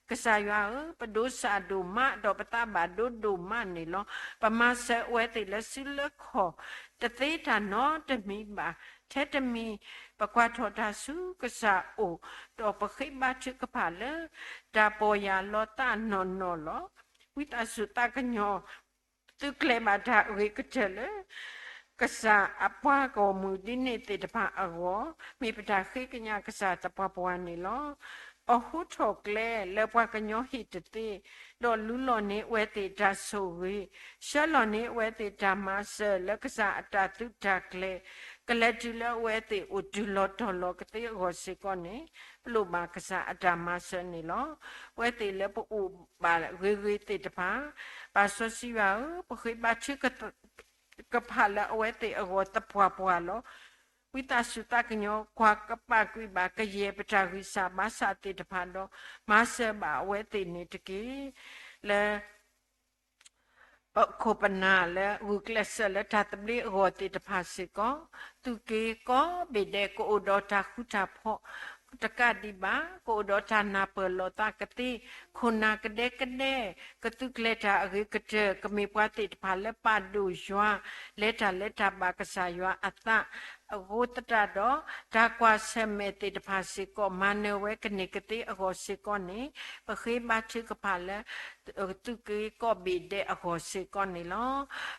ကစၢ်ယွၤဧၢ, ပဒိးစၢ်ဒိၣ်မး ဒီးပသးဘၣ်ဒိဒိၣ်မးန့ၣ်လီၤ. ပမၤစၢၤအဝဲသ့ၣ်လၢစုလၢခီၣ် တသ့တၢ်နီတမံၤဘၣ်. ထဲတမံၤ ပကွၢ်ထီၣ်တၢ်ဆူကစၢ်အအိၣ်, ဒီးပဃ့ဘါထုကဖၣ်လၢ တၢ်ပီၢ်ယၢ်လီၤသးနီၢ်နီၢ်လီၤ. ဝံသးစူၤသးကညီၤ သုးကျဲၤဘၣ်တၢ်အဂ့ၤကတၢၢ်လၢ ကစၢ်အပှၤဂီၢ်မုၢ်ဒ်န့ၣ်သ့ၣ်တဖၣ်အဂီၢ်, မ့ၢ်ပတၢ်ဃ့ကညးကစၢ်သပှၢ်ပှၢ်န့ၣ်လီၤ. အီၣ်ဟူထီၣ်ကျဲလၢပှၤကညီဟံၣ်တသ့, ဒီးလူလီၤန့ၢ်အဝဲသ့ၣ်တၢ်ဆိၣ်ဂ့ၤ, ဆှၢလီၤန့ၢ်အဝဲသ့ၣ်တၢ်မၤစၢၤလၢကစၢ်အတၢ်သုးတၢ်ကျဲၤ, ကလဲၤတုၤလၢအဝဲသ့ၣ်အိၣ်တုၤလီၤတီၤလီၤကသ့အဂီၢ်စ့ၢ်ကီးန့ၣ်, ပလိၣ်ဘၣ်ကစၢ်အတၢ်မၤစၢၤန့ၣ်လီၤ. အဝဲသ့ၣ်လၢပအိၣ်ဘၣ်ဂ့ၤဂ့ၤသ့ၣ်တဖၣ်, ပၢ်စီဆှံယွၤဧၢ, ပဃ့ဘါထုက ကဖၣ်လၢအဝဲသ့ၣ်အဂီၢ်သပှၢ်ပှၢ်လီၤ. ဝံသးစူၤသးကညီၤ ကွၢ်ကပာ်ကွံာ်ဘၣ်ကယဲၢ်ပတၢ်ဂံၢ်စၢ်ဘါစၢ်သ့ၣ်တဖၣ်ဒီး မၤစၢၤဘၣ်အဝဲသ့ၣ်န့ၣ်တက့ၢ်. လၢ ပခိၣ်ပနၢ်လၢဂုာ်ကျဲးစၢးလၢတၢ်သဘျ့အဂီၢ်သ့ၣ်တဖၣ်စ့ၢ်ကီး, သုးက့ၤကီးဘ့ၣ်ဒဲး ကအိၣ်ဒီးတၢ်ဃူတၢ်ဖိး တကးဒံးဘၣ် ကအိၣ်ဒီးတၢ်နၢ်ပၢၢ်လိာ်သးကသ့, ခိၣ်နၢ်ကဒဲကဒဲ, ကသုးကျဲၤတၢ်အဂ့ၤကတၢၢ်, ကမ့ၢ်ပှၤသ့ၣ်တဖၣ်လၢပာ်ဒိၣ်ယွၤ, လဲၤတၢ်လၢတၢ်ဘၣ်ကစၢ်ယွၤအသး, အဃိသတးဒီး တၢ်ကွၢ်ဆၢၣ်မဲာ်သ့ၣ်တဖၣ်စ့ၢ်ကီး မၤနၢၤဝဲကန့ၢ်ကသ့အဂီၢ်စ့ၢ်ကီးန့ၣ်, ပဃ့ဘါထုကဖၣ်လၢ သုးက့ၤကီးဘ့ၣ်ဒဲးအဂီၢ်စ့ၢ်ကီးန့ၣ်လီၤ.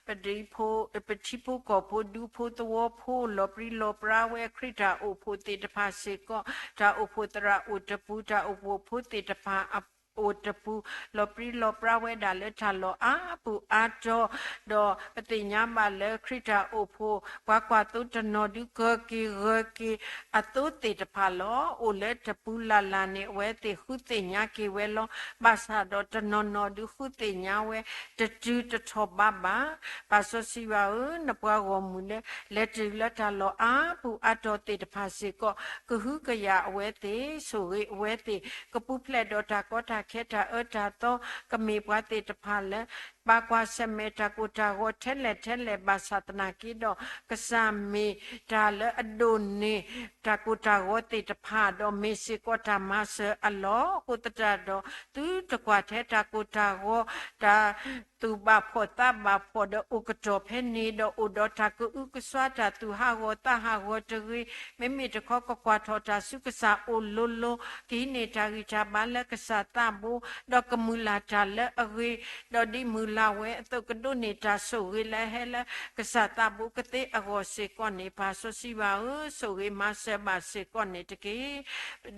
ပဒံဖိ, ပထံဖိကီၢ်ဖိ ဒူဖိသဝီဖိ လီၤပြံလီၤပြါဝဲ ခရံာ်တၢ်အိၣ်ဖှိၣ်သ့ၣ်တဖၣ်စ့ၢ်ကီး, တၢ်အိၣ်ဖှိၣ်သရၣ်အိၣ်တပူၤ, တၢ်အိၣ်ဖှိၣ်ဖိသ့ၣ်တဖၣ်အအိၣ်တပူၤ, လီၤပြံလီၤပြါဝဲဒၣ်လၢတၢ်လီၢ်အါပူၤအါတီၤ, ဒီးပသ့ၣ်ညါဘၣ်လၢခရံာ်တၢ်အိၣ်ဖှိၣ် ပှၤကွၢ်သိတနီၤဒုးကၢၤက့ၤဂၢၤက့ၤအသိသ့ၣ်တဖၣ်လီၤ. အိၣ်လၢတပူၤလၢ်လၢ်န့ၣ် အဝဲသ့ၣ်ဃုသ့ၣ်ညါက့ၤဝဲလီၤ. ဘၣ်ဆၣ်ဒီးတနီၤနီၤဒုးဃုသ့ၣ်ညါဝဲ တတုၤတထီၣ်ဘးဘၣ်. ပၢ်စီဆှံယွၤဧၢ, နပှၤဂီၢ်မုၢ်လၢ လဲၤတုၤလၢတၢ်လီၢ်အါပူၤအါတီၤသ့ၣ်တဖၣ်စ့ၢ်ကီး, ကဟုကယာ်အဝဲသ့ၣ်, ဆိၣ်ဂ့ၤအဝဲသ့ၣ်, ကပူၤဖျဲးဒီးတၢ်ကီတၢ် တၢ်ကီတၢ်ခဲတၢ်အၢတၢ်သီ ကမ့ၢ်ပှၤသ့ၣ်တဖၣ်လၢ ဘၣ်ကွၢ်ဆၢၣ်မဲာ်တၢ်ကိၢ်တၢ်ဂီၤထဲလဲၣ်ထဲလဲၣ်ဘၣ်ဆၣ်သနာ်က့ဒီး ကစၢ်မ့ၢ်တၢ်လၢအဒိၣ်န့ၢ် တၢ်ကိၢ်တၢ်ဂီၤသ့ၣ်တဖၣ် ဒီးမ့ၢ်စ့ၢ်ကီးတၢ်မၤစၢၤအလီၢ် အဃိသတးဒီး သုတကွၢ်ထဲတၢ်ကိၢ်တၢ်ဂီၤ တၢ် သူၣ်ဘၣ်ဖှီၣ်သးဘၣ်ဖှီၣ်ဒီးအိၣ်ကတီၢ်ဖဲန့ၣ် ဒီးအိၣ်ဒီးတၢ်ကအုကစွါ တၢ်သူၣ်ဟးဂီၤသးဟးဂီၤတဂ့ၤ, မ့မ့ၢ်တခီကကွၢ်ထီၣ်တၢ်ဆူကစၢ်အိၣ်လိၤလိၤ, ကဟံးန့ၢ်တၢ်ဂံၢ်တၢ်ဘါလၢကစၢ်သးဘိ, ဒီးကမုၢ်လၢ်တၢ်လၢအဂ့ၤ, ဒီးဒ်မုၢ်လၢ်ဝဲအသိးကဒိးန့ၢ်တၢ်ဆိၣ်ဂ့ၤလၢအဟဲလၢကစၢ်သးဘိကသ့အဂီၢ်စ့ၢ်ကီးန့ၣ် ပၢ်စီဆှံယွၤဧၢ, ဆိၣ်ဂ့ၤမၤစၢၤဘၣ်စ့ၢ်ကီးန့ၣ်တက့ၢ်.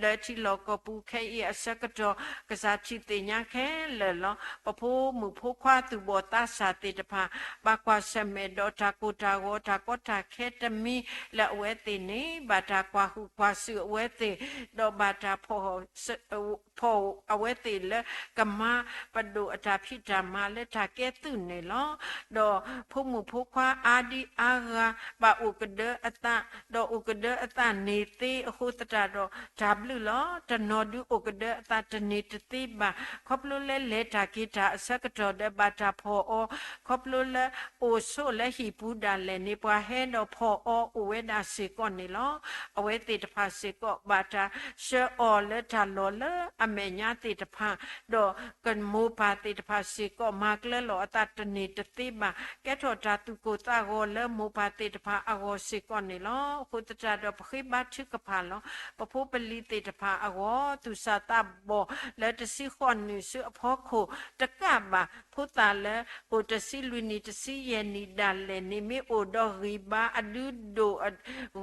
လၢထံလီၢ်ကီၢ်ပူၤခဲအံၤအဆၢကတီၢ် ကစၢ်ထံၣ်သ့ၣ်ညါခဲလၢာ်လီၤ. ပဖိမုၣ်ဖိခွါသူၣ်ဘီၣ်သးစၢ်သ့ၣ်တဖၣ် ဘၣ်ကွၢ်ဆၢၣ်မဲာ်ဒီးတၢ်ကိၢ်တၢ်ဂီၤ တၢ်ကီတၢ်ခဲတမံၤလၢအဝဲသ့ၣ်န့ၣ် ဘၣ်တၢ်ကွၢ်ဟုၣ်ကွၢ်စူၣ်အဝဲသ့ၣ်, ဒီးဘၣ်တၢ်ဖီၣ် ဖီၣ်အဝဲသ့ၣ်လၢကမၤပဒိၣ်အတၢ်ဖံးတၢ်မၤလၢတၢ်ကဲသုးန့ၣ်လီၤ. ဒီးဖိမုၣ်ဖိခွါအါဒံအါဂၤ ဘၣ်အိၣ်ကဒၢအသး, ဒီးအိၣ်ကဒၢအသးန့ၢ်သ့အဃိသတးဒီး တၢ်ဘျုးလီၤ. တနီၤဒုးအိၣ်ကဒၢအသးတန့ၢ်တသ့ဘၣ်, ခီဖျိလၢလဲၤတၢ်က့ၤတၢ်အဆၢကတီၢ်ဒီးဘၣ်တၢ်ဖီၣ်အီၤ, ခီဖျိလၢအိၣ်ဆိးလၢဟံၣ်ပူၤဒၣ်လဲာ်န့ၣ် ပှၤဟဲဒီးဖီၣ်အီၤအိၣ်ဝဲဒၣ်စ့ၢ်ကီးန့ၣ်လီၤ. အဝဲသ့ၣ်တဖၣ်စ့ၢ်ကီး ဘၣ်တၢ်ဆှၢအီၤလၢတၢ်လီၢ်လၢအမဲာ်ညါသ့ၣ်တဖၣ်, ဒီးကမိၢ်ပၢ်သ့ၣ်တဖၣ်စ့ၢ်ကီး မၤကျၢလီၤအသးတန့ၢ်တသ့ဘၣ်, ကဲထီၣ်တၢ်သူၣ်ကိၢ်သးဂီၤလၢမိၢ်ပၢ်သ့ၣ်တဖၣ်အဂီၢ်စ့ၢ်ကီးန့ၣ်လီၤ. အဃိသတးဒီးပဃ့ဘါထုကဖၣ်လီၤ. ပဖိပလံၤသ့ၣ်တဖၣ်အဂီၢ် သူၣ်စၢ်သးဘီၣ်လၢတဆံဃိးနံၣ်ဆူအဖီခိၣ်တကးဘၣ်, ဖိသၣ်လၢအိၣ်တဆံလွံၢ်နံၣ်တဆံယဲၢ်နံၣ်ဒၣ်လဲာ်န့ၣ် မ့ၢ်အိၣ်ဒီးဂံၢ်ဘါအဒုဒိၣ်အ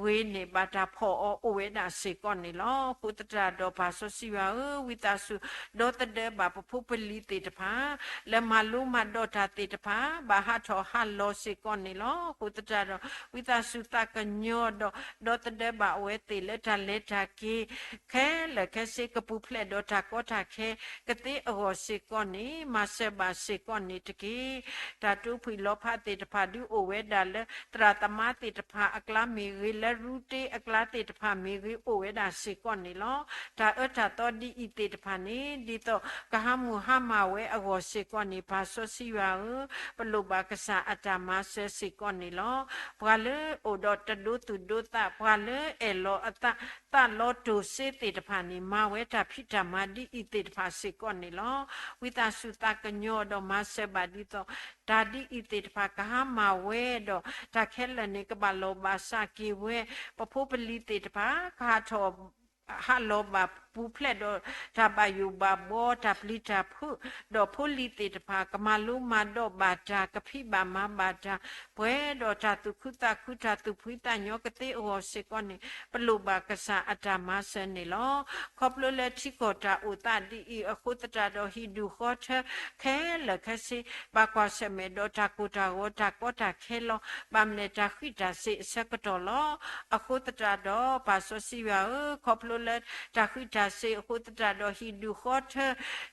ဂ့ၤန့ၣ် ဘၣ်တၢ်ဖီၣ်အီၤအိၣ်ဝဲဒၣ်စ့ၢ်ကီးန့ၣ်လီၤ. အဃိသတးဒီးပၢ်စီဆှံယွၤဧၢ, ဝံသးစူၤ ဒီသဒၢဘၣ်ပဖိပလံၤသ့ၣ်တဖၣ် လၢမၤလိမၤဒိးတၢ်သ့ၣ်တဖၣ် ဘၣ်ဟးထီၣ်ဟးလီၤစ့ၢ်ကီးန့ၣ်လီၤ. အဃိသတးဒီး ဝံသးစူၤသးကညီၤဒီး ဒီသဒၢဘၣ်အဝဲသ့ၣ်လၢတၢ်လဲၤတၢ်က့ၤ ခဲလၢာ်ခဲဆ့ကပူၤဖျဲးဒီးတၢ်ကီတၢ်ခဲ ကသ့အဂီၢ်စ့ၢ်ကီးန့ၣ် မၤစၢၤဘၣ်စ့ၢ်ကီးန့ၣ်တက့ၢ်. တၢ်တိဖှံၣ်လီၤဖးသ့ၣ်တဖၣ်ဒုးအိၣ်ဝဲဒၣ်လၢ သရၣ်သမါသ့ၣ်တဖၣ်အကျါမ့ၢ်ဂ့ၤ, လၢရူတ့အကျါသ့ၣ်တဖၣ်မ့ၢ်ဂ့ၤ အိၣ်ဝဲဒၣ်စ့ၢ်ကီးန့ၣ်လီၤ. တၢ်အၢတၢ်သီဒ်အံၤသ့ၣ်တဖၣ်န့ၣ် ဒ်သိးကဟးမုၢ်ဟါမၢ်ဝဲအဂီၢ်စ့ၢ်ကီးန့ၣ် ပၢ်စီဆှံယွၤဧၢ, ပလိၣ်ဘၣ်ကစၢ်အတၢ်မၤစၢၤစ့ၢ်ကီးန့ၣ်လီၤ. ပှၤလၢအိၣ်ဒီးတဒိသူၣ်ဒိသး, ပှၤလၢအဲၣ်လီၤအသး, သးလီၤတိၢ်စ့သ့ၣ်တဖၣ်န့ၣ် မၤဝဲတၢ်ဖံးတၢ်မၤဒ်အံၤသ့ၣ်တဖၣ်စ့ၢ်ကီးန့ၣ်လီၤ. ဝံသးစူၤသးကညီၤဒီးမၤစၢၤဘၣ်ဒ်သိး တၢ်ဒ်အံၤသ့ၣ်တဖၣ်ကဟါမၢ်ဝဲဒီး တၢ်ခဲလၢာ်န့ၣ် ကဘၣ်လီၤဘၣ်စးက့ၤဝဲ, ပဖိပလံၤသ့ၣ်တဖၣ် ကဟးထီၣ် ဟးလီၤဘၣ်ပူၤဖျဲးဒီးတၢ်ဘၣ်ယိၣ်ဘၣ်ဘှီ တၢ်ပျံၤတၢ်ဖုး, ဒီးဖိလံၤသ့ၣ်တဖၣ် ကမၤလိမၤဒိးဘၣ်တၢ် ကဖံးဘၣ်မၤဘၣ်တၢ် ပှဲၤဒီးတၢ်သူၣ်ခုသးခု တၢ်သူၣ်ဖှံသးညီကသ့အဂီၢ်စ့ၢ်ကီးန့ၣ် ပလိၣ်ဘၣ်ကစၢ်အတၢ်မၤစၢၤန့ၣ်လီၤ. ခီဖျိလၢထံကီၢ်တၢ်အိၣ်သးဒ်အံၤအဃိသတးဒီး ဟံၣ်ဒူၣ်ဃီထၢခဲလၢာ်ခဲဆ့ ဘၣ်ကွၢ်ဆၢၣ်မဲာ်ဒီးတၢ်ကိၢ်တၢ်ဂီၤ တၢ်ကီတၢ်ခဲလီၤ. ဘၣ်မနုၤလဲၣ် တၢ်ဃံးတၢ်စ့းအဆၢကတီၢ်လီၤ. အဃိသတးဒီး ပၢ်စီဆှံယွၤဧၢ, ခီဖျိလၢတၢ်ဃံးတၢ်စ့းအဃိသတးဒီး ဟံၣ်ဒူၣ်ဃီထၢ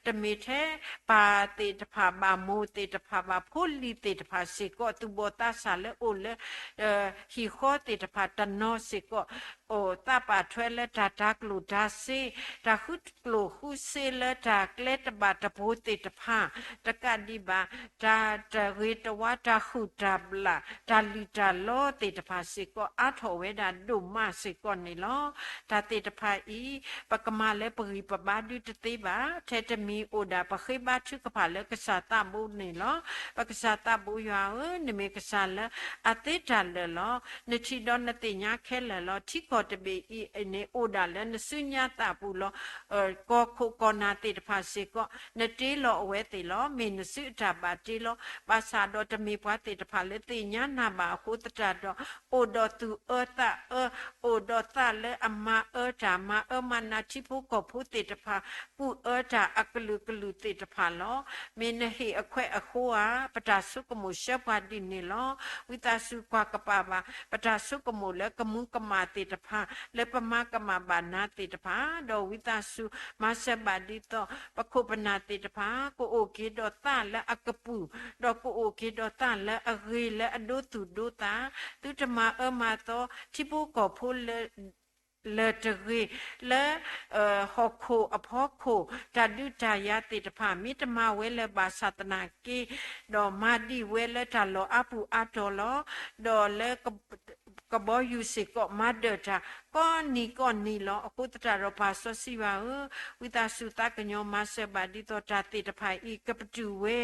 တမ့ၢ်ထဲပၢ်သ့ၣ်တဖၣ်ဘၣ်, မိၢ်သ့ၣ်တဖၣ်ဘၣ်, ဖိလံၤသ့ၣ်တဖၣ်စ့ၢ်ကီး သူၣ်ဘီၣ်သးစၢ်လၢအိၣ်လၢ ဟံၣ်ဃီသ့ၣ်တဖၣ်တနီၤစ့ၢ်ကီး အိၣ်သးပာ်ထွဲလၢတၢ်တၤကျိၣ်တၤစ့, တၢ်ဃုကျိၣ်ဃုစ့လၢတၢ်ကျဲတဘၣ်တဘိသ့ၣ်တဖၣ်, တကးဒံးဘၣ် တၢ်တဂ့ၤတဝါ တၢ်ဟုၣ်တၢ်ဘျၣ် တၢ်လံၣ်တၢ်လီသ့ၣ်တဖၣ်စ့ၢ်ကီး အါထီၣ်ဝဲဒၣ်ဒိၣ်မးစ့ၢ်ကီးန့ၣ်လီၤ. တၢ်သ့ၣ်တဖၣ်အံၤ ပကမၤလၢပဂံၢ်ပဘါဒုတသ့ဘၣ်. ထဲတမံၤအိၣ်ဒၣ် ပဃ့ဘါထုကဖၣ်လၢကစၢ်သးဘိန့ၣ်လီၤ. ပကစၢ်သးဘိယွၤဧၢ, နမ့ၢ်ကစၢ်လၢအသ့တၢ်လၢာ်လီၤ. နထံၣ်ဒီးနသ့ၣ်ညါခဲလၢာ်လီၤ. ထံကီၢ်တဘ့ၣ်အံၤန့ၣ် အိၣ်ဒၣ်လၢနစုညါသးပူၤလီၤ. ကီၢ်ခိၣ်ကီၢ်နၢ်သ့ၣ်တဖၣ်စ့ၢ်ကီး နတ့လီၤအဝဲသ့ၣ်လီၤ. မ့ၢ်နစုအတၢ်ဘၣ်တ့လီၤ. ဘၣ်ဆၣ်ဒီးတမ့ၢ်ပှၤသ့ၣ်တဖၣ်လၢသ့ၣ်ညါနၤဘၣ်အဃိသတးဒီး အိၣ်ဒီးသူၣ်အၢသးအၢ, အိၣ်ဒီးသးလၢအမၤအၢတၢ် မၤအၢမၤနးထံဖိကီၢ်ဖိသ့ၣ်တဖၣ်, ကူၣ်အၢတၢ်အကလုာ်ကလုာ်သ့ၣ်တဖၣ်လီၤ. မ့ၢ်နဟ့ၣ်အခွဲးအဃိဧါ, ပတၢ်ဆိကမိၣ်ဆှၢပှၤဒ်န့ၣ်လီၤ. ဝံသးစူၤကွၢ်ကပၤဘၣ် ပတၢ်ဆိကမိၣ်လၢကမူကမၣ်သ့ၣ်တဖၣ် လၢပမၤကမၣ်ဘၣ်နၤသ့ၣ်တဖၣ်, ဒီးဝံသးစူၤမၤစၢၤဘၣ်ဒ်သိး ပခိၣ်ပနၢ်သ့ၣ်တဖၣ် ကအိၣ်က့ၤဒီးသးလၢအကပုာ်, ဒီးကအိၣ်က့ၤဒီးသးလၢအဂ့ၤ လၢအဒိသူၣ်ဒိသး, သုတမၤအၢမၤသီထံဖိကီၢ်ဖိလၢ လၢတဂ့ၤလၢ ဟီၣ်ခိၣ်အဖီခိၣ် တၢ်ဒုးတၢ်ယၤသ့ၣ်တဖၣ် မ့ၢ်တမၤဝဲလၢၤဘၣ်ဆၣ်သနာ်က့ ဒီးမၤဒံးဝဲလၢတၢ်လီၢ်အါပူၤအါတီၤလီၤ. ဒီးလၢ ကဘီယူၤစ့ၢ်ကီး မၤဒၢၣ်တၢ် ကိးနံၤကိးနံၤလီၤ. အဃိသတးဒီး ပၢ်စီဆှံယွၤဧၢ, ဝံသးစူၤသးကညီၤမၤစၢၤဘၣ် ဒ်သိးတၢ်သ့ၣ်တဖၣ်အံၤ ကပတုာ်ဝဲ,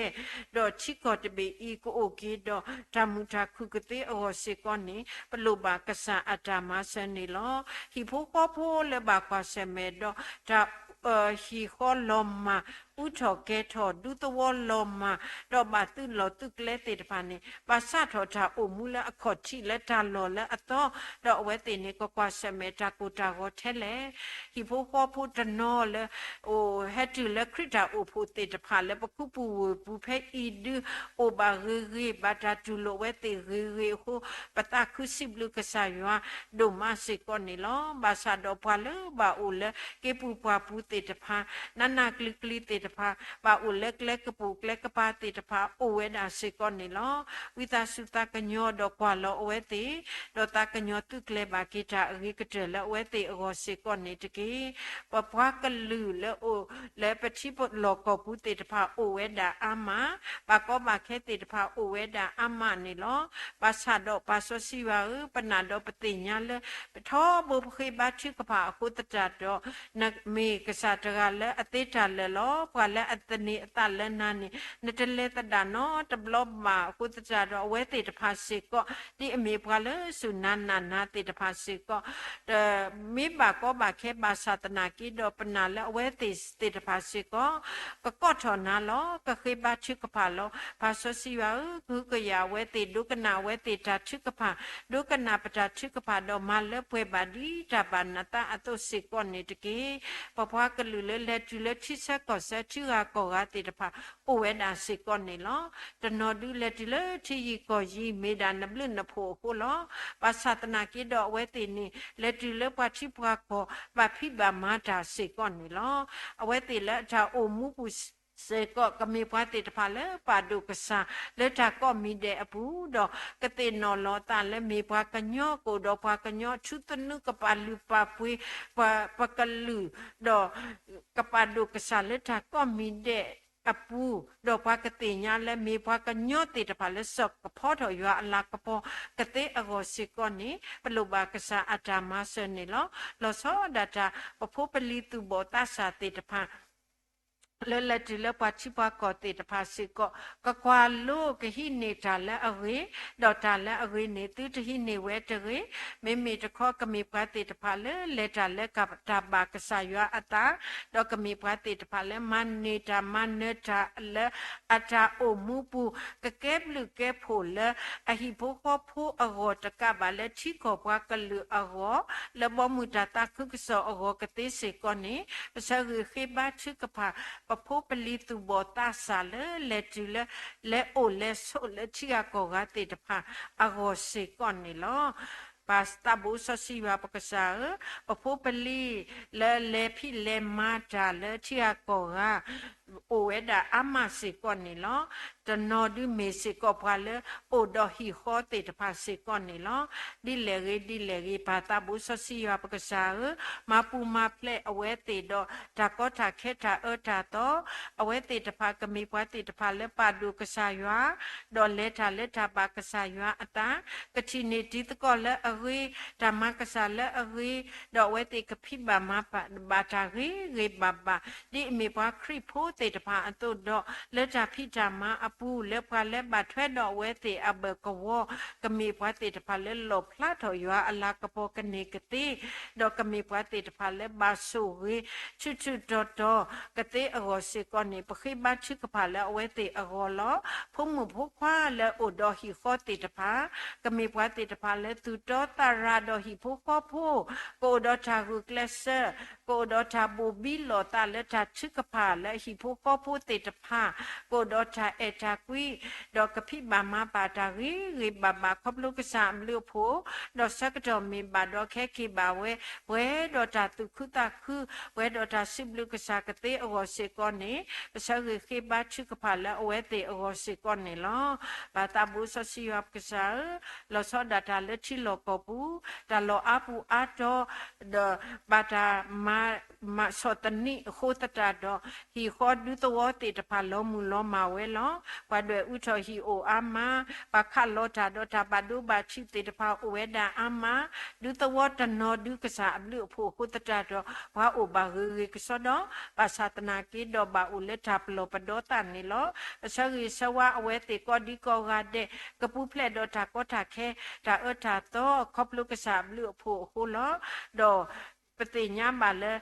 ဒီးထံကီၢ်တဘ့ၣ်အံၤ ကအိၣ်က့ၤဒီး တၢ်မုာ်တၢ်ခုၣ်ကသ့အဂီၢ်စ့ၢ်ကီးန့ၣ် ပလိၣ်ဘၣ်ကစၢ်အတၢ်မၤစၢၤန့ၣ်လီၤ. ဟံၣ်ဖိဃီဖိလၢဘၣ်ကွၢ်ဆၢၣ်မဲာ်ဒီး တၢ် ဟံၣ်ဃီလီၤမၢ် အူထီၣ်ကဲၤထီၣ် ဒူသဝီလီၤမၢ် ဒီးဘၣ်သုးလီၢ်သုးကျဲသ့ၣ်တဖၣ်န့ၣ် ဘၣ်စးထီၣ်တၢ်အိၣ်မူလၢအခီၣ်ထံးလၢတၢ်လီၢ်လၢအသီ, ဒီးအဝဲသ့ၣ်န့ၣ် ကကွၢ်ဆၢၣ်မဲာ်တၢ်ကိၢ်တၢ်ဂီၤထဲလဲၣ်. ဟံၣ်ဖိဃီဖိတနီၤလၢ အိၣ်ဟဲတုၤလၢခရံာ်တၢ်အိၣ်ဖှိၣ်သ့ၣ်တဖၣ်လၢပခူပူၤဝ့ၢ်ပူၤဖဲအံၤဒု အိၣ်ဘၣ်ဂ့ၤဂ့ၤ ဘၣ်တၢ်တူၢ်လိာ်ဝဲသ့ၣ်ဂ့ၤဂ့ၤအဃိ ပသးခုစံးဘျုးကစၢ်ယွၤဒိၣ်မးစ့ၢ်ကီးန့ၣ်လီၤ. ဘၣ်ဆၣ်ဒီးပှၤလၢဘၣ်အိၣ်လၢက့ၤပူၤပှၢ်ပူၤသ့ၣ်တဖၣ် နးနးကျံၤကျံၤသ့ၣ်တဖၣ် ဘၣ်အိၣ်လၢကျဲကပိာ်ကျဲကပၤသ့ၣ်တဖၣ် အိၣ်ဝဲဒၣ်စ့ၢ်ကီးန့ၣ်လီၤ. ဝံသးစူၤသးကညီၤဒီးကွၢ်လီၤအဝဲသ့ၣ်, ဒီးသးကညီၤသုးကျဲၤဘၣ်က့ၤတၢ်အဂ့ၤကတၢၢ်လၢအဝဲသ့ၣ်အဂီၢ်စ့ၢ်ကီးန့ၣ်တက့ၢ်. ပပှၤကလုာ်လၢအိၣ်လၢပထံပလီၢ်ကီၢ်ပူၤသ့ၣ်တဖၣ်အိၣ်ဝဲဒၣ်အါမး, ဘၣ်ကီဘၣ်ခဲသ့ၣ်တဖၣ်အိၣ်ဝဲဒၣ်အါမးန့ၣ်လီၤ. ဘၣ်ဆၣ်ဒီးပၢ်စီဆှံယွၤဧၢ, ပနာ်ဒီးပသ့ၣ်ညါလၢ ထီဘိပဃ့ဘါထုကဖၣ်အဃိသတးဒီး နမ့ၢ်ကစၢ်တဂၤလၢအသ့တၢ်လၢာ်လီၤ. ပှၤလၢအသန့ၤအသးလၢနၤန့ၣ် နတလဲၤသဒၣ်နီတဘျီဘၣ်. အဃိသတးဒီး အဝဲသ့ၣ်တဖၣ်စ့ၢ်ကီး ဒ်အမ့ၢ်ပှၤလၢစူၢ်နၤနာ်နၤသ့ၣ်တဖၣ်စ့ၢ်ကီး မ့ၢ်ဘၣ်ကီဘၣ်ခဲဘၣ်ဆၣ်သနာ်က့ဒီး ပနာ်လၢအဝဲသ့ၣ်သ့ၣ်တဖၣ်စ့ၢ်ကီး ကကိးထီၣ်နၤလီၤ. ကဃ့ဘါထုကဖၣ်လီၤ. ပၢ်စီဆှံယွၤဧၢ, ကဟုကယာ်အဝဲသ့ၣ်, ဒိကနၣ်အဝဲသ့ၣ်တၢ်ထုကဖၣ်, ဒိကနၣ်ပတၢ်ထုကဖၣ်ဒီး မၤလၢပှဲၤဘၣ်ဒ်တၢ်ဘၣ်နသးအသိးစ့ၢ်ကီးန့ၣ်တက့ၢ်. ပပှၤကလုာ်လၢလဲၤတုၤလၢထံဆၢကီၢ်ဆၢ ထံဂၤကီၢ်ဂၤသ့ၣ်တဖၣ် အိၣ်ဝဲဒၣ်စ့ၢ်ကီးန့ၣ်လီၤ. တနီၤဒုးလဲၤတုၤလၢထံယံၤကီၢ်ယံၤ မ့ၢ်ဒၣ်နဘျုးနဖှိၣ်အဃိလီၤ. ဘၣ်ဆၣ်သနာ်က့ဒီး အဝဲသ့ၣ်န့ၣ် လဲၤတုၤလၢပှၤထံပှၤကီၢ် ဘၣ်ဖံးဘၣ်မၤတၢ်စ့ၢ်ကီးန့ၣ်လီၤ. အဝဲသ့ၣ်လၢအတၢ်အိၣ်မူပူၤစ့ၢ်ကီး ကမ့ၢ်ပှၤသ့ၣ်တဖၣ်လၢပာ်ဒိၣ်ကစၢ်လၢတၢ်ကိးမံၤဒဲးအပူၤ, ဒီးကသ့ၣ်နီၣ်လီၤအသးလၢမ့ၢ်ပှၤကညီ, ကအိၣ်ဒီးပှၤကညီ ထူသနူ ကပာ်လုၢ်ပာ်ပှ့ၤ ပှၤပကလုာ်, ဒီးကပာ်ဒိၣ်ကစၢ်လၢတၢ်ကိးမံၤဒဲးအပူၤ, ဒီးပှၤကသ့ၣ်ညါလၢမ့ၢ်ပှၤကညီသ့ၣ်တဖၣ်လၢ စိာ်ကဖီထီၣ်ယွၤအလၤကပီၤကသ့အဂီၢ်စ့ၢ်ကီးန့ၣ် ပလိၣ်ဘၣ်ကစၢ်အတၢ်မၤစၢၤန့ၣ်လီၤ. လီၤဆီဒၣ်တၢ် ပဖိပလံၤသူၣ်ဘီၣ်သးစၢ်သ့ၣ်တဖၣ် လၢလဲၤတုၤလၢပှၤထံပှၤကီၢ်သ့ၣ်တဖၣ်စ့ၢ်ကီး ကကွၢ်လိကဟံးန့ၢ်တၢ်လၢအဂ့ၤ, ဒီးတၢ်လၢအဂ့ၤန့ၣ် သုတဟံးန့ၢ်ဝဲတဂ့ၤ. မ့မ့ၢ်တခီကမ့ၢ်ပှၤသ့ၣ်တဖၣ်လၢ လဲၤတၢ်လၢတၢ်ဘၣ်ကစၢ်ယွၤအသး, ဒီးကမ့ၢ်ပှၤသ့ၣ်တဖၣ်လၢ မၤန့ၢ်တၢ်မၤနၢၤတၢ်လၢအတၢ်အိၣ်မူပူၤ, ကကဲဘျုးကဲဖှိၣ်လၢ အဟံၣ်ဖိဃီဖိအဂီၢ်တကးဘၣ် လၢထံကီၢ်ပှၤကလုာ်အဂီၢ်, လၢဘီမုၢ်တၢ်သးခုကစီၣ်အဂီၢ်ကသ့စ့ၢ်ကီးန့ၣ် ပဆၢဂ့ၤဃ့ဘါထုကဖၣ် ပဖိပလံၤသူၣ်ဘီၣ်သးစၢ်လၢလဲၤတုၤလၢ လဲၤအိၣ်လဲၤဆိးလၢထံဂၤကီၢ်ဂၤသ့ၣ်တဖၣ်အဂီၢ်စ့ၢ်ကီးန့ၣ်လီၤ. ပၢ်သးဘိစီဆှံယွၤပကစၢ်ဧၢ, ပဖိပလံၤလၢလဲၤဖံးလဲၤမၤတၢ်လၢထံဂၤကီၢ်ဂၤ အိၣ်ဝဲဒၣ်အါမးစ့ၢ်ကီးန့ၣ်လီၤ. တနီၤဒုးမ့ၢ်စ့ၢ်ကီးပှၤလၢ အိၣ်ဒီးဟံၣ်ဃီသ့ၣ်တဖၣ်စ့ၢ်ကီးန့ၣ်လီၤ. ဒ်လဲၣ်ဂ့ၤဒ်လဲၣ်ဂ့ၤ ပၢ်သးဘိစီဆှံယွၤပကစၢ်ဧၢ, မၤပူၤမၤဖျဲးအဝဲသ့ၣ်ဒီး တၢ်ကီတၢ်ခဲတၢ်အၢတၢ်သီ, အဝဲသ့ၣ်တဖၣ်ကမ့ၢ်ပှၤသ့ၣ်တဖၣ်လၢပာ်ဒိၣ်ကစၢ်ယွၤ, ဒီးလဲၤတၢ်လၢတၢ်ဘၣ်ကစၢ်ယွၤအသး, ကထံၣ်န့ၢ်တံၤသကိးလၢအဂ့ၤ, တၢ်မၤကစၢ်လၢအဂ့ၤ, ဒီးအဝဲသ့ၣ်ကဖံးဘၣ်မၤဘၣ်တၢ်ဂ့ၤဂ့ၤဘၣ်ဘၣ်, ဒ်အမ့ၢ်ပှၤခရံာ်ဖိသ့ၣ်တဖၣ်အသိးဒီး လၢတၢ်ဖံးတၢ်မၤအပူၤ လၢပှၤလၢဘၣ်ထွဲဒီးအဝဲသ့ၣ်အဘၢၣ်ကဝီၤ, ကမ့ၢ်ပှၤသ့ၣ်တဖၣ်လၢလီၣ်ဖျါထီၣ်ယွၤအလၤကပီၤကန့ၢ်ကသ့, ဒီးကမ့ၢ်ပှၤသ့ၣ်တဖၣ်လၢဘၣ်ဆိၣ်ဂ့ၤ ထူးထူးတီၤတီၤကသ့အဂီၢ်စ့ၢ်ကီးန့ၣ် ပဃ့ဘါထုကဖၣ်လၢအဝဲသ့ၣ်အဂီၢ်လီၤ. ဖိမုၣ်ဖိခွါလၢအိၣ်ဒီးဟံၣ်ဃီသ့ၣ်တဖၣ်, ကမ့ၢ်ပှၤသ့ၣ်တဖၣ်လၢသူၣ်တီသးရၤဒီးဟံၣ်ဖိဃီဖိ, ကအိၣ်ဒီးတၢ်ဂုာ်ကျဲးစၢး, ကအိၣ်ဒီးတၢ်ဘိၣ်ဘံလီၤသးလၢတၢ်ထုကဖၣ်လၢဟံၣ်ဖိဃီ ကီၢ်ဖိသ့ၣ်တဖၣ် ကအိၣ်ဒီးတၢ်အဲၣ်တၢ်ကွံ ဒီးကဖံးဘၣ်မၤဘၣ်တၢ်ဂ့ၤဂ့ၤဘၣ်ဘၣ် ခီဖျိကစၢ်အဘျုးအဖှိၣ်, ဒီးဆၢကတီၢ်မ့ၢ်ဘၣ်ဒီးခဲက့ၤဘၣ်ဝဲ ပှဲၤဒီးတၢ်သူၣ်ခုသးခု, ပှဲၤဒီးတၢ်စံးဘျုးကစၢ်ကသ့အဂီၢ်စ့ၢ်ကီးန့ၣ် ပဆၢဂ့ၤဃ့ဘါထုကဖၣ်လၢအဝဲသ့ၣ်အဂီၢ်စ့ၢ်ကီးန့ၣ်လီၤ. ပၢ်သးဘိစီဆှံယွၤပကစၢ်ဧၢ, လီၤဆီဒၣ်တၢ်လၢထံလီၢ်ကီၢ်ပူၤ, တၢ်လီၢ်အါပူၤအါတီၤ ဒီးဘၣ်တၢ်မၤ မၤဆီၣ်သနံးအဃိသတးဒီး ဟံၣ်ဃီဒူသဝီသ့ၣ်တဖၣ်လီၤမုၢ်လီၤမၢ်ဝဲလီၤ. ပှၤဒွဲၣ်အူထီၣ်ဟံၣ်အိၣ်အါမး, ပှၤခးလီၤတၢ်ဒီးတၢ်ဘၣ်ဒိဘၣ်ထံးသ့ၣ်တဖၣ်အိၣ်ဝဲဒၣ်အါမး, ဒူသဝီတနီၤဒုကစၢ်အဘျုးအဖှိၣ်အဃိသတးဒီး ပှၤအိၣ်ဘၣ်ဂ့ၤဂ့ၤကစီဒီ, ဘၣ်ဆၣ်သနာ်က့ဒီးဘၣ်အိၣ်လၢတၢ်ပလီၢ်ပဒီသၣ်န့ၣ်လီၤ. ပဆၢဂ့ၤဆၢဝါအဝဲသ့ၣ်ကိးဒံကိးဂၤဒဲး ကပူၤဖျဲးဒီးတၢ်ကီတၢ်ခဲ တၢ်အၢတၢ်သီ ခီဖျိကစၢ်အဘျုးအဖှိၣ်အဃိလီၤ. ဒီး ပသ့ၣ်ညါဘၣ်လၢ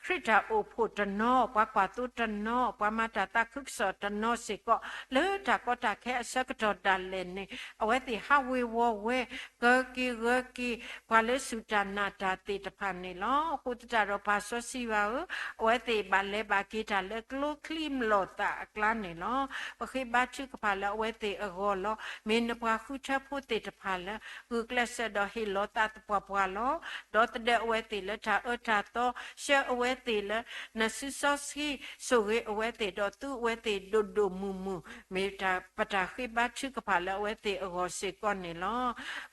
ခရံာ်တၢ်အိၣ်ဖှိၣ်တနီၤ, ပှၤကွၢ်သိတနီၤ, ပှၤမၤတၢ်သးခုကစီၣ်တနီၤစ့ၢ်ကီး လၢတၢ်ကီတၢ်ခဲအဆၢကတီၢ်ဒၣ်လဲာ်န့ၣ် အဝဲသ့ၣ်ဟးဝ့ၤဝီၤဝဲ ကၢၤက့ၤဂၢၤက့ၤ ပှၤလၢစူၢ်တၢ်နာ်တၢ်သ့ၣ်တဖၣ်န့ၣ်လီၤ. အဃိသတးဒီးပၢ်စီဆှံယွၤဧၢ, အဝဲသ့ၣ်ဘၣ်လဲၤဘၣ်က့ၤတၢ်လၢကျိချံမျိာ်သၣ်အကျါန့ၣ်လီၤ. ပဃ့ဘါထုကဖၣ်လၢအဝဲသ့ၣ်အဂီၢ်လီၤ. မ့ၢ်နပှၤဃုထၢဖိသ့ၣ်တဖၣ်လၢ ဂုာ်ကျဲးစၢးဒီးဟ့ၣ်လီၤသးသပှၢ်ပှၢ်လီၤ. ဒီသဒၢအဝဲသ့ၣ်လၢတၢ်အၢတၢ်သီ, ဆှၢအဝဲသ့ၣ်လၢ နစုစီဆှံ, ဆိၣ်ဂ့ၤအဝဲသ့ၣ်ဒီးသူအဝဲသ့ၣ်ဒိၣ်ဒိၣ်မုၢ်မုၢ်, မ့ၢ်ပတၢ်ဃ့ဘါထုကဖၣ်လၢအဝဲသ့ၣ်အဂီၢ်စ့ၢ်ကီးန့ၣ်လီၤ.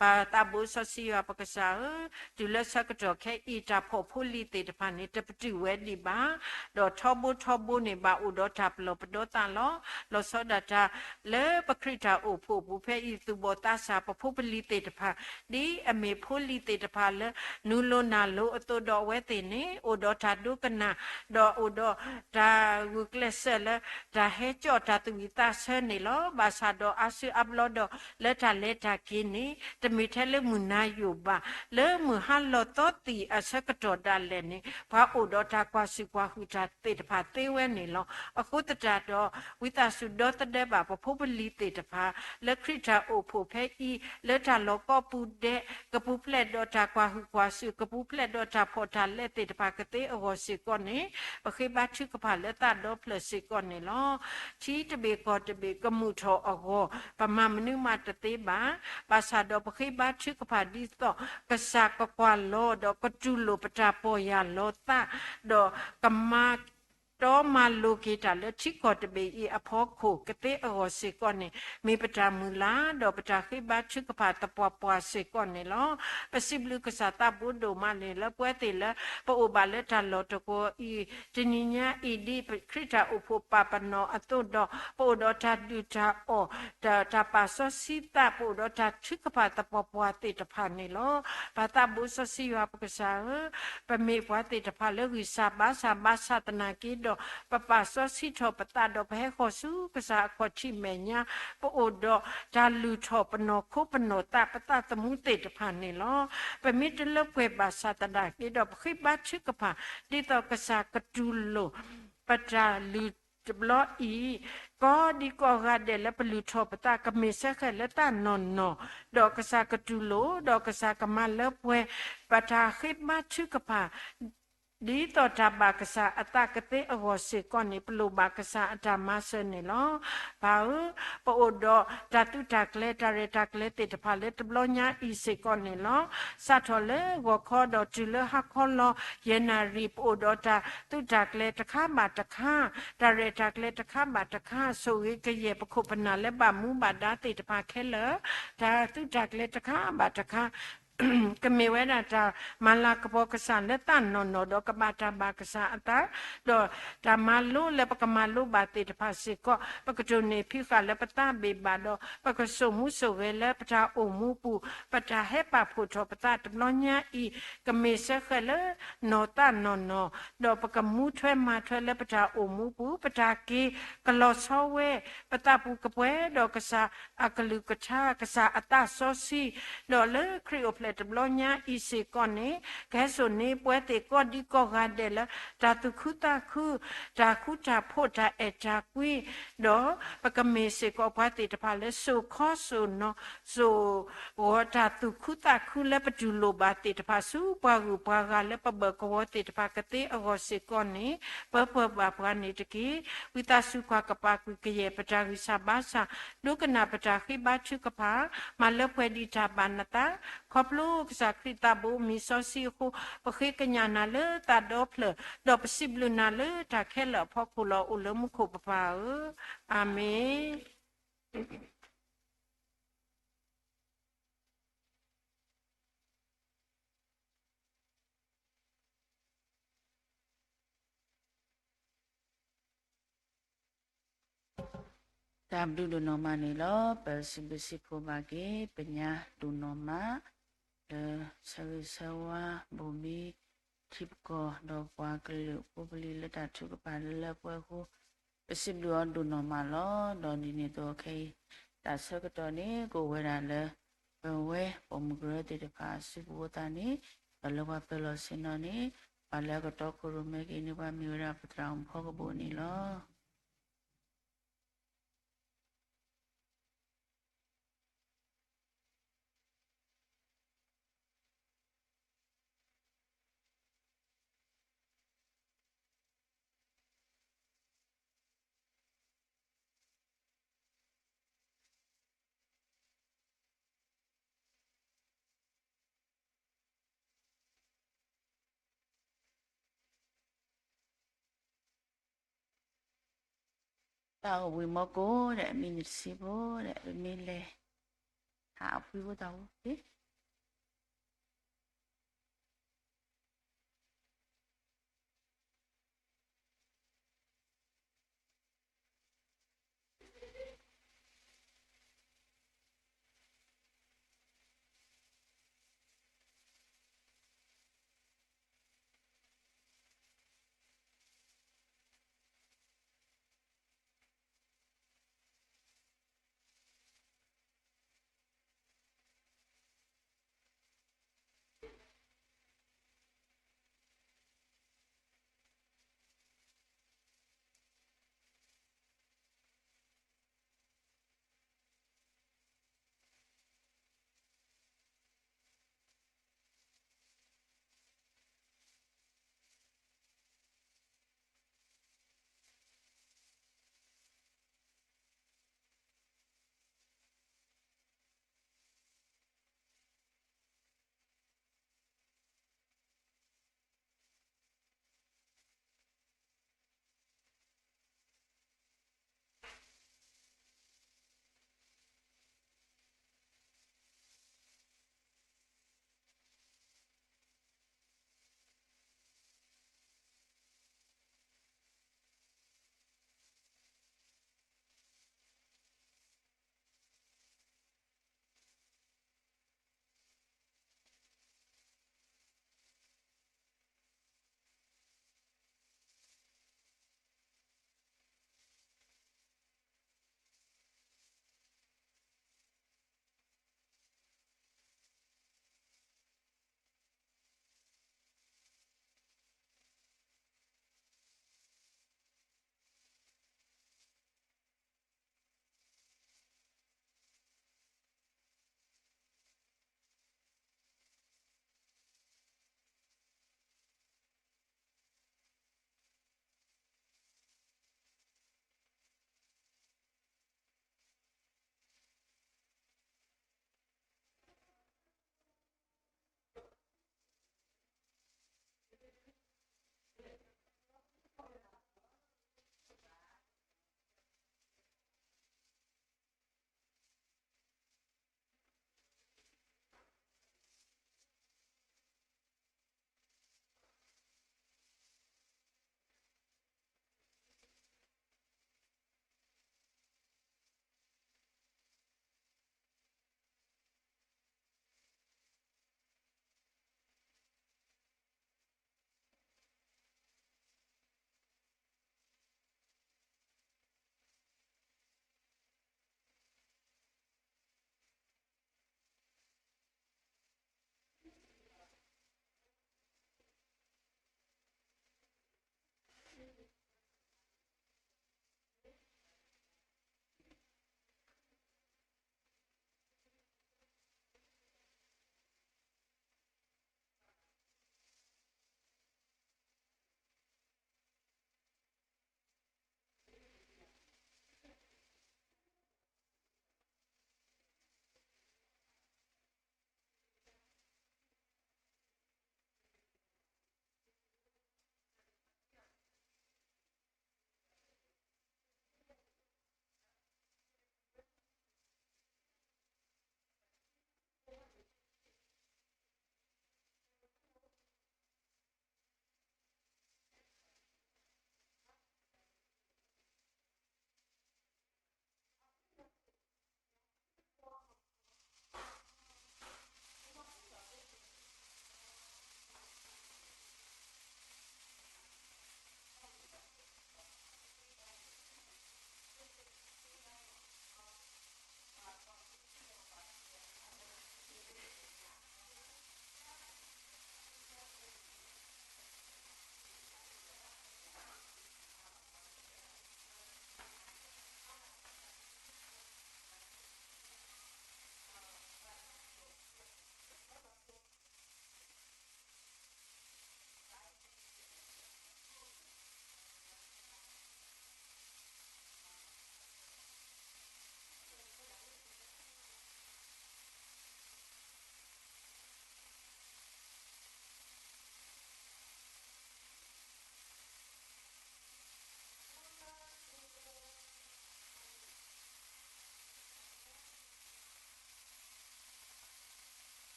ပၢ်သးဘိစီဆှံယွၤပကစၢ်ဧၢ, တုၤလၢဆၢကတီၢ်ခဲအံၤ တၢ်ဖီၣ်ဖိလံၤသ့ၣ်တဖၣ်န့ၣ် တပတုာ်ဝဲဒံးဘၣ်, ဒီးထီဘိထီဘိန့ၣ် ဘၣ်အိၣ်ဒီးတၢ်ပလီၢ်ပဒီသၣ်လီၤ. လီၤဆီဒၣ်တၢ်လၢပခရံာ်တၢ်အိၣ်ဖှိၣ်အပူၤဖဲအံၤ သူၣ်ဘီၣ်သးစၢ်ပဖိပလံၤသ့ၣ်တဖၣ် ဒ်အမ့ၢ်ဖိလံၤသ့ၣ်တဖၣ်လၢ နုာ်လိၤနၢ်လိၤအသိးဒီးအဝဲသ့ၣ်န့ၣ် အိၣ်ဒီးတၢ်ဒိကနၣ်, ဒီးအိၣ်ဒီးတၢ်ဂုာ်ကျဲးစၢးလၢ တၢ်ဟဲကၠီၣ်တၢ်သးဝံၣ်သးဆၢန့ၣ်လီၤ. ဘၣ်ဆၣ်ဒီးအါစုအါဘျီဒီး လၢတၢ်လဲၤတၢ်က့ၤန့ၣ် တမ့ၢ်ထဲလၢမုၢ်နၤယိာ်ဘၣ်, လၢမုၢ်ဟါလီၤသီသံၣ်အဆၢကတီၢ်ဒၣ်လဲာ်န့ၣ် ပှၤအိၣ်ဒီးတၢ်ကွၢ်ဆူၣ်ကွၢ်ဟုၣ်တၢ်သ့ၣ်တဖၣ်သ့ဝဲန့ၣ်လီၤ. အဃိသတးဒီး ဝံသးစူၤဒီသဒၢဘၣ်ပဖိပလံၤသ့ၣ်တဖၣ် လၢခရံာ်တၢ်အိၣ်ဖှိၣ်ဖဲအံၤ လၢတၢ်လီၢ်ကိးပူၤဒဲး ကပူၤဖျဲးဒီးတၢ်ကွၢ်ဟုၣ်ကွၢ်ဆူၣ် ကပူၤဖျဲးဒီးတၢ်ဖီၣ်တၢ်လဲသ့ၣ်တဖၣ်ကသ့အဂီၢ်စ့ၢ်ကီးန့ၣ် ပဃ့ဘါထုကဖၣ်လၢသးဒီဖျၢၣ်စ့ၢ်ကီးန့ၣ်လီၤ. ထံတဘ့ၣ်ကီၢ်တဘ့ၣ်ကမုာ်ထီၣ်အဂီၢ် ပမၤမနုၤမးတသ့ဘၣ်. ဘၣ်ဆၣ်ဒီးပဃ့ဘါထုကဖၣ်ဒ်သိး ကစၢ်ကကွၢ်လီၤဒီးကတူၢ်လိာ်ပတၢ်ပီၢ်ယၢ်လီၤသး ဒီးကမၤ တီမၤလိၤက့ၤတၢ်လၢထံကီၢ်တဘ့ၣ်အံၤအဖီခိၣ်ကသ့အဂီၢ်စ့ၢ်ကီးန့ၣ် မ့ၢ်ပတၢ်မုၢ်လၢ် ဒီးပတၢ်ဃ့ဘါထုကဖၣ်သပှၢ်ပှၢ်စ့ၢ်ကီးန့ၣ်လီၤ. ပစံးဘျုးကစၢ်သးဘိဒိၣ်မးန့ၣ် လၢပဝဲသ့ၣ်လၢ ပအိၣ်ဘၣ်လၢတၢ်လီၢ်တကဝီၤအံၤ တနံၤညါအံၤ ဒ်ပခရံာ်တၢ်အိၣ်ဖှိၣ်ပာ်ပနီၣ်အသိးဒီး ပအိၣ်ဒီးတၢ်ဒုၣ်တၢ်အီၣ် တၢ် တၢ်ပာ်စီဆှံသး ပအိၣ်ဒီးတၢ်ထုကဖၣ်သပှၢ်ပှၢ်သ့ၣ်တဖၣ်န့ၣ်လီၤ. ပၢ်သးဘိစီဆှံယွၤပကစၢ်ဧၢ, ပမ့ၢ်ပှၤသ့ၣ်တဖၣ်လၢဂံၢ်စၢ်ဘါစၢ်ဘၣ်ဆၣ်သနာ်က့ဒီး ပပာ်စီဆှံထီၣ်ပသးဒီးပဟဲဃီၤဆူကစၢ်အခီၣ်ထံးမဲာ်ညါ, ပအိၣ်ဒီးတၢ်လုၢ်ထီၣ်ပနီၢ်ခိပနီၢ်သး ပသးသမူသ့ၣ်တဖၣ်န့ၣ်လီၤ. ပမ့ၢ်တလၢပှဲၤဘၣ်ဆၣ်သနာ်က့ဒီး ပဃ့ဘါထုကဖၣ် ဒ်သိးကစၢ်ကတူၢ်လိာ် ပတၢ်လုၢ်တဘျီအံၤ, ကိးဒံကိးဂၤဒဲးလၢပလုၢ်ထီၣ်ပသး ကမ့ၢ်စ့ၢ်ကီးလၢသးနီၢ်နီၢ်, ဒီးကစၢ်ကတူၢ်လိာ် ဒီးကစၢ်ကမၤလၢပှဲၤ ပတၢ်ဃ့ဘါထုကဖၣ် ဒ်သိးတၢ်ဘၣ်ကစၢ်အသးကသ့အဂီၢ်စ့ၢ်ကီးန့ၣ် ပလိၣ်ဘၣ်ကစၢ်အတၢ်မၤစၢၤန့ၣ်လီၤ. ပၢ်ဧၢ, ပအိၣ်ဒီးတၢ်သုးတၢ်ကျဲၤ တၢ်ရဲၣ်တၢ်ကျဲၤသ့ၣ်တဖၣ်လၢတဘျီညါအံၤစ့ၢ်ကီးန့ၣ်လီၤ. စးထီၣ်လၢဂီၤခီဒီးတုၤလၢဟါခီလီၤ ယဲၢ်နၣ်ရံၣ် ပအိၣ်ဒီးတၢ်သုးတၢ်ကျဲၤတခါဘၣ်တခါ, တၢ်ရဲၣ်တၢ်ကျဲၤတခါဘၣ်တခါ, ဆိၣ်ဂ့ၤကယဲၢ်ပခိၣ်ပနၢ်လၢဘၣ်မူဘၣ်ဒါသ့ၣ်တဖၣ်ခဲလၢာ်, တၢ်သုးတၢ်ကျဲၤတခါဘၣ်တခါ ကမ့ၢ်ဝဲဒၣ်တၢ်မၤလၤကပီၤကစၢ်လၢသးနီၢ်နီၢ် ဒီးကဘၣ်တၢ်ဘၣ်ကစၢ်အသး, ဒီးတၢ်မၤလိလၢပကမၤလိဘၣ်သ့ၣ်တဖၣ်စ့ၢ်ကီး ပကတိၢ်န့ၢ်ဖံးဃာ်လၢပသးဘ့ၣ်ဘၣ်ဒီး ပကစိာ်မူစိာ်ဂဲၤလၢပတၢ်အိၣ်မူပူၤ, ပတၢ်ဟဲပာ်ဖှိၣ်ထီၣ်ပသးတဘျီညါအံၤ ကမ့ၢ်စ့ၢ်ကီးလၢနီၢ်သးနီၢ်နီၢ်, ဒီးပကမူထွဲမၤထွဲလၢပတၢ်အိၣ်မူပူၤ, ပတၢ်က့ၤကလီၤဆီဝဲ ပသးပူၤကပှဲၤဒီးကစၢ်အကလုၢ်ကထါ, ကစၢ်အသးစီဆှံ, ဒီးလၢခရံာ်အိၣ်ဖျဲၣ် တဘျီညါအံၤစ့ၢ်ကီးန့ၣ် ကဟဲစိာ်န့ၢ်ပဝဲသ့ၣ်ကိးဒံကိးဂၤဒဲးလၢ တၢ်သူၣ်ခုသးခု, တၢ်ဃူတၢ်ဖိး, တၢ်အဲၣ်တၢ်ကွံ, ဒီးပကမ့ၢ်စ့ၢ်ကီးပှၤသ့ၣ်တဖၣ်လၢစိာ်ခီစိာ်နီၤ စိာ် ဂီၤတၢ်သူၣ်ခုသးခုလၢပတူၢ်လိာ်ဘၣ်သ့ၣ်တဖၣ်ဆူပှၤဂုၤပှၤဂၤလၢပဘၢၣ်ကဝီၤသ့ၣ်တဖၣ် ကသ့အဂီၢ်စ့ၢ်ကီးန့ၣ် ပၢပှဲၤဘၣ်ပှၤန့ၣ်တက့ၢ်. ဝံသးစူၤ ကွၢ်ကပာ်ကွံာ်ကယဲၢ်ပတၢ်ဂံၢ်စၢ်ဘါစၢ်, ဒိကနၣ်ပတၢ်ဃ့ဘါထုကဖၣ်, မၤလၢပှဲၤဒံးတၢ်ဘၣ်နသး, ခီဖျိကစၢ်ခရံာ်သးဘိမံၤစီဆှံအဃိ, ပဃ့ကညးနၤလၢသးဒီဖျၢၣ်, ဒီးပစံးဘျုးနၤလၢတၢ်ခဲလၢာ်အဖီခိၣ်လီၤ. အိၣ်လၢမူခိၣ်ပပၢ်ဧၢ, အၤမ့ၣ်. တၢ်ဘျုးဒိၣ်နီၢ်မးန့ၣ်လီၤ. ပစံးဘျုးစံးဖှိၣ်ဘၣ်က့ၤ ပညါဒိၣ်နီၢ်မး လၢဆၢဂ့ၤဆၢဝါ ဘိၣ်ဘံ ထံပကီၢ် ဒီးပှၤကလုာ်ဖိပလံၤလၢတၢ်ထုကဖၣ်လၢလၢပှဲၤအဃိ, ပစံးဘျုးအီၤဒိၣ်နီၢ်မးလီၤ. ဒီးဒ်န့ၣ်အသိးခဲအံၤ တၢ်ဆၢကတီၢ်န့ၣ် ကအိၣ်ဝဲဒၣ်လၢ ပဝဲပိာ်မုၣ်ကရၢသ့ၣ်တဖၣ်အစုပူၤအဃိသတးန့ၣ်, ဒီးလၢပှၤပၢၤလီၢ်ဆ့ၣ်နီၤန့ၣ် ပှၤလၢအကတီခိၣ်ရိၣ်မဲက့ၤန့ၣ် ပှၤမ့ၢ်ဝဲဒၣ်ပသရၣ်မုၣ်ဖီကဘိၣ်န့ၣ်လီၤ. တၢ်အိၣ်ဘှံးမီကိၣ်ဒီး မံနံၤတဆံဖိဒီး ပမ့ၢ်လဲၤ ဟးအဖှံဖိတၢ်အိၣ်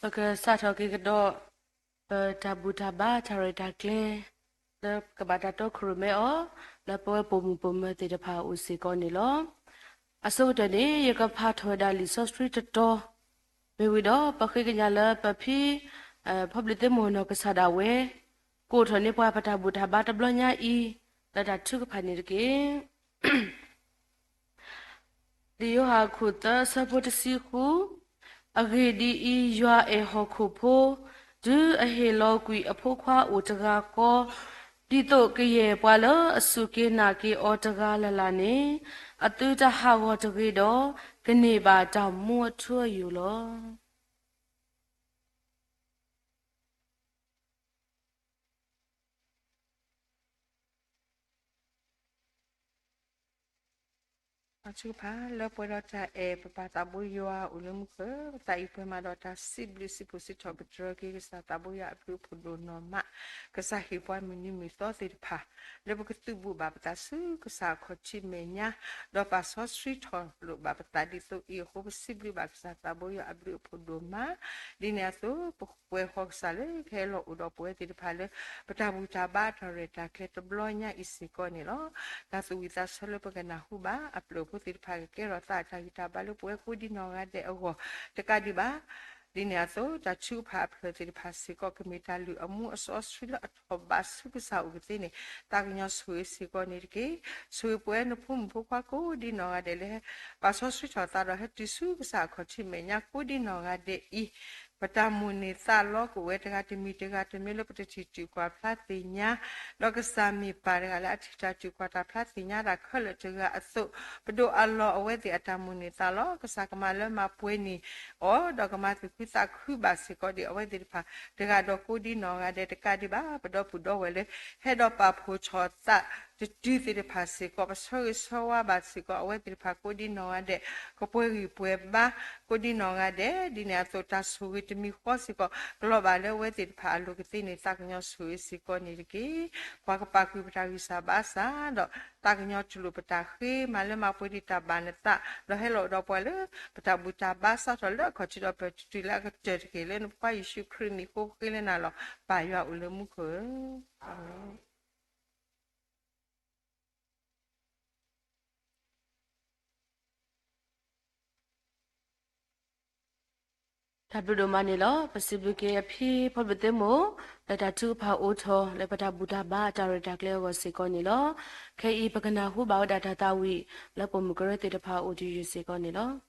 ပကစးထီၣ်က့ၤကဒီး ပတၢ်ဘူၣ်တၢ်ဘါတၢ်ရဲၣ်တၢ်ကျဲၤ လၢကဘၣ်တၢ်တီခိၣ်ရိၣ်မဲအီၤ လၢပဝဲပိာ်မုၣ်ပိာ်မၢၤသ့ၣ်တဖၣ်အအိၣ်စ့ၢ်ကီးန့ၣ်လီၤ. အဆိကတၢၢ်န့ၣ် ယကဖးထီၣ်ဝဲဒၣ်လံာ်စီဆှံတတီၤ မ့ၢ်ဝံၤဒီး ပဃ့ကညးလၢပဖံ ဖီဘျ့းသ့မိၢ်နီၢ်ကစၢ်ဒၣ်ဝဲ ကအိးထီၣ်န့ၢ်ပှၤပတၢ်ဘူၣ်တၢ်ဘါတဘျီညါအံၤ လၢတၢ်ထုကဖၣ်န့ၣ်တက့ၢ်. လံာ်ယိၤဟၣ်အခိၣ်သၢအဆၢဖိတဆံဃု, အဂ့ၢ်ဒ်အံၤ, ယွၤအဲၣ်ဟီၣ်ခိၣ်ဖိ, တုၤအဟ့ၣ်လီၤကွံာ်အဖိခွါအိၣ်တဂၤဃီ, ဒ်သိးကယဲၢ်ပှၤလၢအစူၢ်က့ၤနာ်က့ၤအီၤတဂၤလၢ်လၢ်န့ၣ် အသုတဟးဂီၤတဂ့ၤဒီး ကန့ၢ်ဘၣ်တၢ်မူအထူအယိာ်လီၤ. အထုကဖၣ်လၢပှဲၤဒီးတၢ်အဲၣ် ပပၢ်သးဘိယွၤအိၣ်လၢမူခိၣ်, ပသးအံၤပှဲၤမးဒီးတၢ်စံးဘျုးစံးဖှိၣ်စံးထီၣ်ပတြၢၤက့ၤ ကစၢ်သးဘိယွၤအဘျုးအဖှိၣ်ဒိၣ်နီၢ်မး, ကစၢ်ဟ့ၣ်ပှၤမုၢ်နံၤမုၢ်သီသ့ၣ်တဖၣ် လၢပကသုးဘူးဘၣ်ပသးဆူကစၢ်အခီၣ်ထံးမဲာ်ညါ, ဒီးပာ်စီဆှံထီၣ်လိာ်ဘၣ်ပသးဒ်သိးအံၤအဃိ ပစံးဘျုးဘၣ်ကစၢ်သးဘိယွၤအဘျုးအဖှိၣ်ဒိၣ်မး, ဒ်န့ၣ်အသိး ပကွဲးဃီကစၢ်လၢကဟဲလီၤအိၣ်ဒီးပဝဲသ့ၣ်တဖၣ်လၢ ပတၢ်ဘူၣ်တၢ်ဘါအတၢ်ရဲၣ်တၢ်ကျဲၤတဘျီညါအံၤစ့ၢ်ကီးန့ၣ်လီၤ. တၢ်သူၣ်ဝံၣ်သးဆၢလၢပကနၢ်ဟူဘၣ် အပျဲၢ်ဖိသ့ၣ်တဖၣ်ကကဲထီၣ်သးအတၢ်ဂံၢ်တၢ်ဘါလၢပဝဲကိးဒံနီၢ်ဂၤဒဲးအဂီၢ် တကးဒံးဘၣ် ဒ်န့ၣ်အသိး တၢ်ထုကဖၣ်အဖျၢၣ်သ့ၣ်တဖၣ်စ့ၢ်ကီး ကမ့ၢ်တၢ်လုၢ်အမူအစီအဆှံလၢအထီၣ်ဘးဆူကစၢ်အိၣ်ကသ့န့ၣ် သးကညီၤဆိၣ်ဂ့ၤစ့ၢ်ကီးန့ၣ်တက့ၢ်. ဆိၣ်ဂ့ၤပဝဲနဖိမုၣ်ဖိခွါကိးဒံနီၢ်ဂၤဒဲးလၢ ပာ်စီဆှံထီၣ်သးဒီးဟဲတုၤဆူကစၢ်အခီၣ်ထံးမဲာ်ညါကိးဒံနီၢ်ဂၤဒဲးအံၤ ပတၢ်မိၣ်န့ၢ်သးလီကအိၣ်ဝဲတဂၤတမံၤတဂၤတမံၤလၢပတထံၣ်တၢ်ကွၢ်ဖျါသ့ၣ်ညါ, ဒီးကစၢ်မ့ၢ်ပၢ်တဂၤလၢအထံၣ်တၢ်တၢ်ကွၢ်တၢ်ဖျါသ့ၣ်ညါတၢ်ခဲလၢာ်တဂၤအသိး, ပဒိးအလီၢ်အဝဲသ့ၣ်အတၢ်မိၣ်န့ၢ်သးလီ, ကစၢ်ကမၤလၢမၤပှဲၤန့ၢ်အီၤ, ဒီးကမၤသူၣ်ခုသးခုဘၣ်စ့ၢ်ကီးဒံးအဝဲသ့ၣ်တဖၣ် တဂၤဒီးကိးဒံနီၢ်ဂၤဒဲးတကးဒံးဘၣ်, ပဒီပုၢ်ဒီဝဲၢ်လၢ ဟဲဒီးပာ်ဖှိၣ်ထီၣ်သးတတုၤသ့ၣ်တဖၣ်စ့ၢ်ကီး, ပဆၢဂ့ၤဆၢဝါဘၣ်စ့ၢ်ကီးအဝဲသ့ၣ်တဖၣ်ကိးဒံနီၢ်ဂၤဒဲး, ကပှဲၤဂံၢ်ပှဲၤဘါ ကိးဒံနီၢ်ဂၤဒဲး, ဒ်န့ၣ်အသိးတၢ်ဆိၣ်ဂ့ၤတမံၤဃီစ့ၢ်ကီး ကလီၤဘၣ်လၢအဝဲသ့ၣ်တဖၣ်အလိၤကသ့န့ၣ် သးကညီၤဆိၣ်ဂ့ၤစ့ၢ်ကီးန့ၣ်တက့ၢ်. ပှၤကပာ်ဃုာ်ပတၢ်ဂံၢ်စၢ်ဘါစၢ်, ဒီးသးကညီၤတူၢ်လိာ်ပတၢ်ဃ့ မၤလၢမၤပှဲၤဒံးတၢ်ဘၣ်နသး, ဒီးဟဲလီၤအိၣ်ဒီးပှၤလၢ ပတၢ်ဘူၣ်တၢ်ဘါစးထီၣ်လၢအခီၣ်ထံးဒီးပတုၤလၢအကတၢၢ်တက့ၢ်. လၢနဖိခွါယ့ၣ်ၡူးခရံာ်မံၤအဃိ ပဃ့လၢနၤလီၤ. ပၢ်ယွၤအိၣ်လၢမူခိၣ်ဧၢ, အၤမ့ၣ်. တၢ်ဘျုးဒိၣ်မးန့ၣ်လီၤ. ပစံးဘျုးက့ၤအဖံဖီဘျ့းသ့မိၢ် လၢတၢ်ထုကဖၣ်အိးထီၣ် လၢပတၢ်ဘူၣ်တၢ်ဘါအတၢ်ရဲၣ်တၢ်ကျဲၤအဂီၢ်စ့ၢ်ကီးန့ၣ်လီၤ. ခဲအံၤပကနၢ်ဟူဘၣ်ဝဲဒၣ်တၢ်သးဝံၣ် လၢပိာ်မုၣ်ကရၢသ့ၣ်တဖၣ်အအိၣ်တယုၢ်စ့ၢ်ကီးန့ၣ်လီၤ.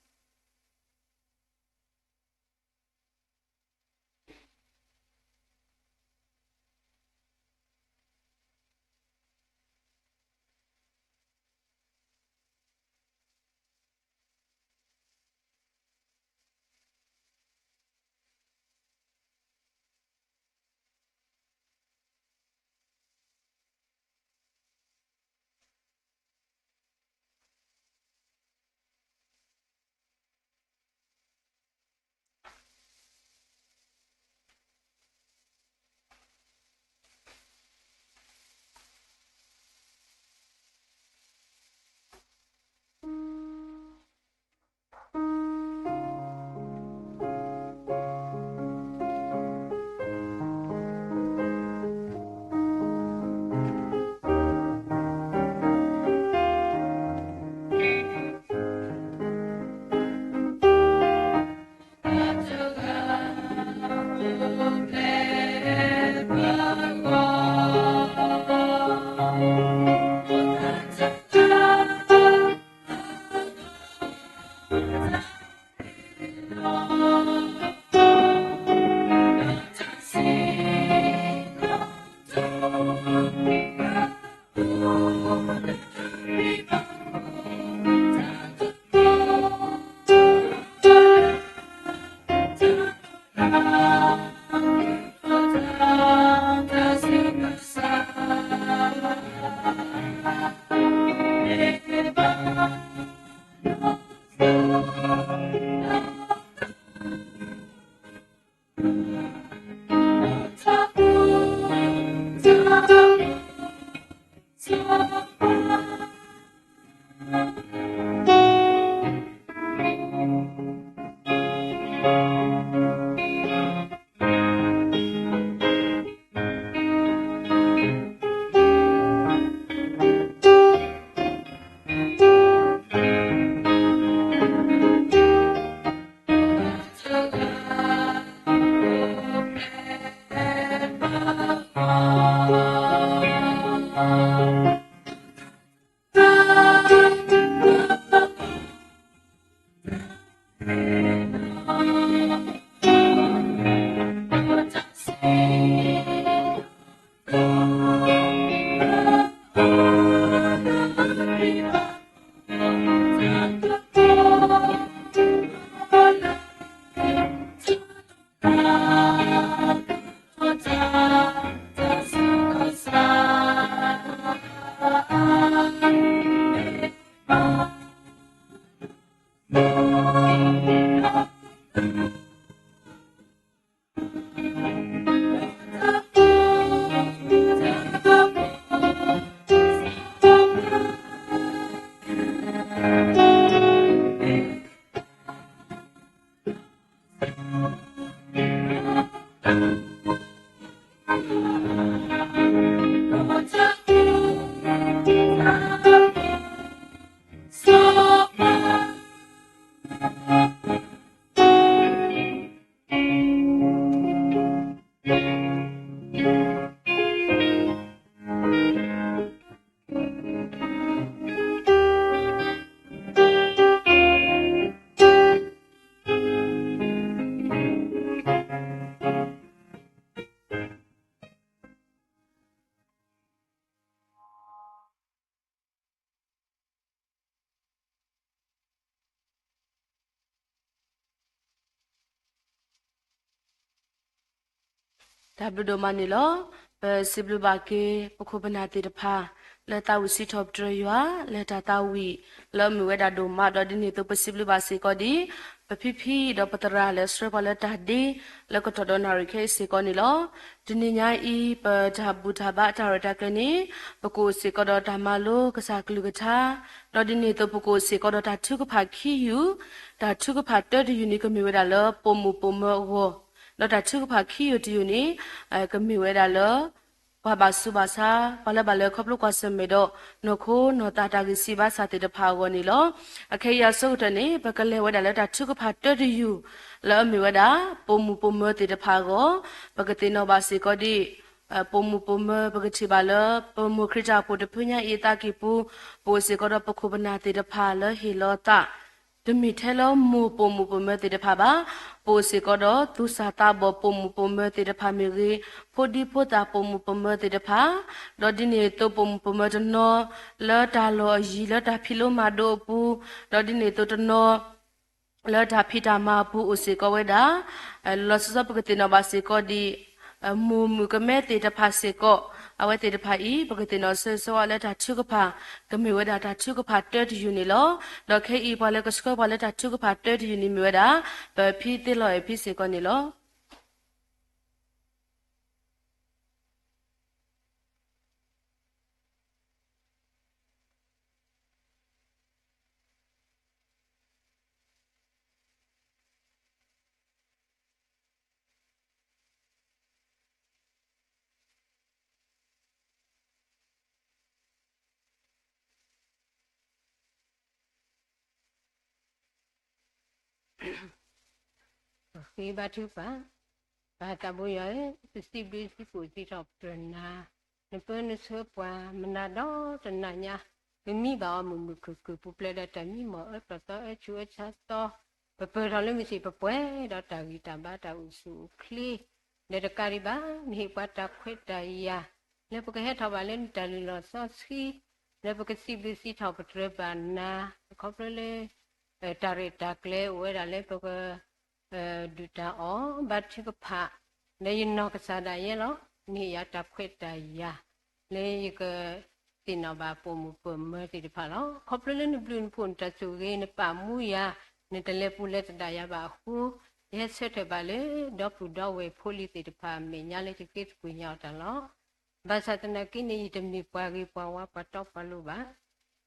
တၢ်ဘျုးဒိၣ်မးန့ၣ်လီၤ. ပစံးဘျုးဘၣ်က့ၤ ပခိၣ်ပနၢ်သ့ၣ်တဖၣ် လၢသးဝံၣ်စံးထီၣ်ပတြၢၤယွၤ လၢတၢ်သးဝံၣ်လၢအမ့ၢ်ဝဲဒၣ်ဒိၣ်မး ဒီးဒ်န့ၣ်အသိး ပစံးဘျုးဘၣ်စ့ၢ်ကီးဒ် ပဖံဖံဒီးပသရၣ်လၢဆှၢပှၤလၢတၢ်ဒ့ လၢကတီၢ်ဒီးနၣ်ရံၣ်ခဲအံၤစ့ၢ်ကီးန့ၣ်လီၤ. တနံၤညါအံၤ ပတၢ်ဘူၣ်တၢ်ဘါအတၢ်ရဲၣ်တၢ်ကျဲၤန့ၣ် ပကအိၣ်စ့ၢ်ကီးဒီးတၢ်မၤလိကစၢ်ကလုၢ်ကထါ, ဒီးဒ်န့ၣ်အသိး ပကအိၣ်စ့ၢ်ကီးဒီးတၢ်ထုကဖၣ်ခံယူၢ်, တၢ်ထုကဖၣ်တၢတယူၢ်န့ၣ် ကမ့ၢ်ဝဲဒၣ်လၢပိာ်မုၣ်ပိာ်မၢၤအဂီၢ်, ဒီးတၢ်ထုကဖၣ်ခံယူၢ်တယူၢ်န့ၣ် ကမ့ၢ်ဝဲဒၣ်လၢ ပှၤဘၣ်ဆူးဘၣ်ဆါ, ပှၤလၢဘၣ်လဲၤခီဖျိကွၢ်ဆၢၣ်မဲာ်ဒီး နီၢ်ခိနီၢ်သးတၢ်ဂံၢ်စၢ်ဘါစၢ်သ့ၣ်တဖၣ်အဂီၢ်န့ၣ်လီၤ. အခဲအံၤအဆိကတၢၢ်န့ၣ် ပကလဲၤဝဲဒၣ်လၢတၢ်ထုကဖၣ်တၢတယူၢ် လၢအမ့ၢ်ဝဲဒၣ် ပိာ်မုၣ်ပိာ်မၢၤသ့ၣ်တဖၣ်အဂီၢ်, ပကသ့ၣ်နီၣ်ဘၣ်စ့ၢ်ကီးဒ် ပိာ်မုၣ်ပိာ်မၢၤ ပကထံၣ်ဘၣ်လၢ ပမိၢ်ခရံာ်တၢ်အိၣ်ဖှိၣ်တဖုညါအံၤအသးကံၢ်ပူၤ, ပအိၣ်စ့ၢ်ကီးဒီးပခိၣ်ပနၢ်သ့ၣ်တဖၣ်လၢဟ့ၣ်လီၤသး တမ့ၢ်ထဲလၢမိၢ်ပိာ်မုၣ်ပိာ်မၢၤသ့ၣ်တဖၣ်ဘၣ်, ပအိၣ်စ့ၢ်ကီးဒီးသူၣ်စၢ်သးဘီၣ်ပိာ်မုၣ်ပိာ်မၢၤသ့ၣ်တဖၣ်မ့ၢ်ဂ့ၤ, ဖိဒံဖိသၣ်ပိာ်မုၣ်ပိာ်မၢၤသ့ၣ်တဖၣ်, ဒီးဒ်န့ၣ်အသိးပိာ်မုၣ်ပိာ်မၢၤတနီၤ လၢတၢ်လီၢ်အယံၤလၢတၢ်ဖံးလိမၤဒိးအပူၤ, ဒီးဒ်န့ၣ်အသိးတနီၤ လၢတၢ်ဖံးတၢ်မၤအပူၤအိၣ်စ့ၢ်ကီးဝဲဒၣ်, လီၤဆီဆီပကသ့ၣ်နီၣ်ဘၣ်စ့ၢ်ကီးဒ် မိၢ်မုၣ်ကမဲသ့ၣ်တဖၣ်စ့ၢ်ကီး, အဝဲသ့ၣ်တဖၣ်အံၤ ပကသ့ၣ်နီၣ်ဆၢဂ့ၤဆၢဝါလၢတၢ်ထုကဖၣ် ကမ့ၢ်ဝဲဒၣ်တၢ်ထုကဖၣ်တၢတယူၢ်န့ၣ်လီၤ. ဒီးခဲအံၤပှၤလၢကဆှၢပှၤလၢတၢ်ထုကဖၣ်တၢတယူၢ်န့ၣ် မ့ၢ်ဝဲဒၣ် ပဖံသ့လီၤအဲၣ်ဖံစ့ၢ်ကီးန့ၣ်လီၤ. ဃ့ဘါထုကဖၣ်, ပၢ်သးဘိယွၤဧၢ, ပစံးဘျုးစံးဖှိၣ်စံးထီၣ်ပတြၢၤနၤ, နပၢနဆှၢပှၤ မနၤဒီးတနၤညါ, ပမံဘၣ်အီၤမုာ်မုာ်ခုၣ်ခုၣ် ပူၤဖျဲးဒီးတၢ်မံမီၢ်အၢပျီၢ်သီအၢဆူးအၢဆါသီ, ပပၢၢ်ထီၣ်လၢမုၢ်ဆ့ၣ် ပပှဲၤဒီးတၢ်ဂံၢ်တၢ်ဘါတၢ်အိၣ်ဆူၣ်အိၣ်ချ့, ဒီးတကးဒံးဘၣ် နဟ့ၣ်ပှၤတၢ်ခွဲးတၢ်ယာ် လၢပကဟဲထီၣ်ဘၣ်လၢနတၢ်လုၢ်လီၢ်စီဆှံ, လၢပကစံးဘျုးစံးထီၣ်ပတြၢၤဘၣ်နၤ, ခီဖျိလၢ တၢ်ရဲၣ်တၢ်ကျဲၤအိၣ်ဝဲဒၣ်လၢပက ဒုၣ်တၢ်အီၣ်ဘါထုကဖၣ်, လၢယနီၢ်ကစၢ်ဒၣ်ယဲလီၤ. နဟ့ၣ်ယၤတၢ်ခွဲးတၢ်ယာ် လၢယကသ့ၣ်နီၣ်ဘၣ်ပိာ်မုၣ်ပိာ်မၢၤသ့ၣ်တဖၣ်လီၤ. ခီဖျိလၢနဘျုးနဖှိၣ်နတၢ်ဆိၣ်ဂ့ၤ နပာ်မူယၤ, နတလဲၤပူၤလဲၤသဒၣ်ယၤဘၣ်အဃိ, ယဟဲဆၢထၢၣ်ဘၣ်လၢ ဒီပုၢ်ဒီဝဲၢ်ဖိလံၤသ့ၣ်တဖၣ်အမဲာ်ညါ လၢယဃ့သကွံၢ်ညါအီၤတၢ်လီၤ. ဘၣ်ဆၣ်သနာ်က့န့ၣ် ယတမ့ၢ်ပှၤဂ့ၤပှၤဝါပှၤတီပှၤလိၤဘၣ်.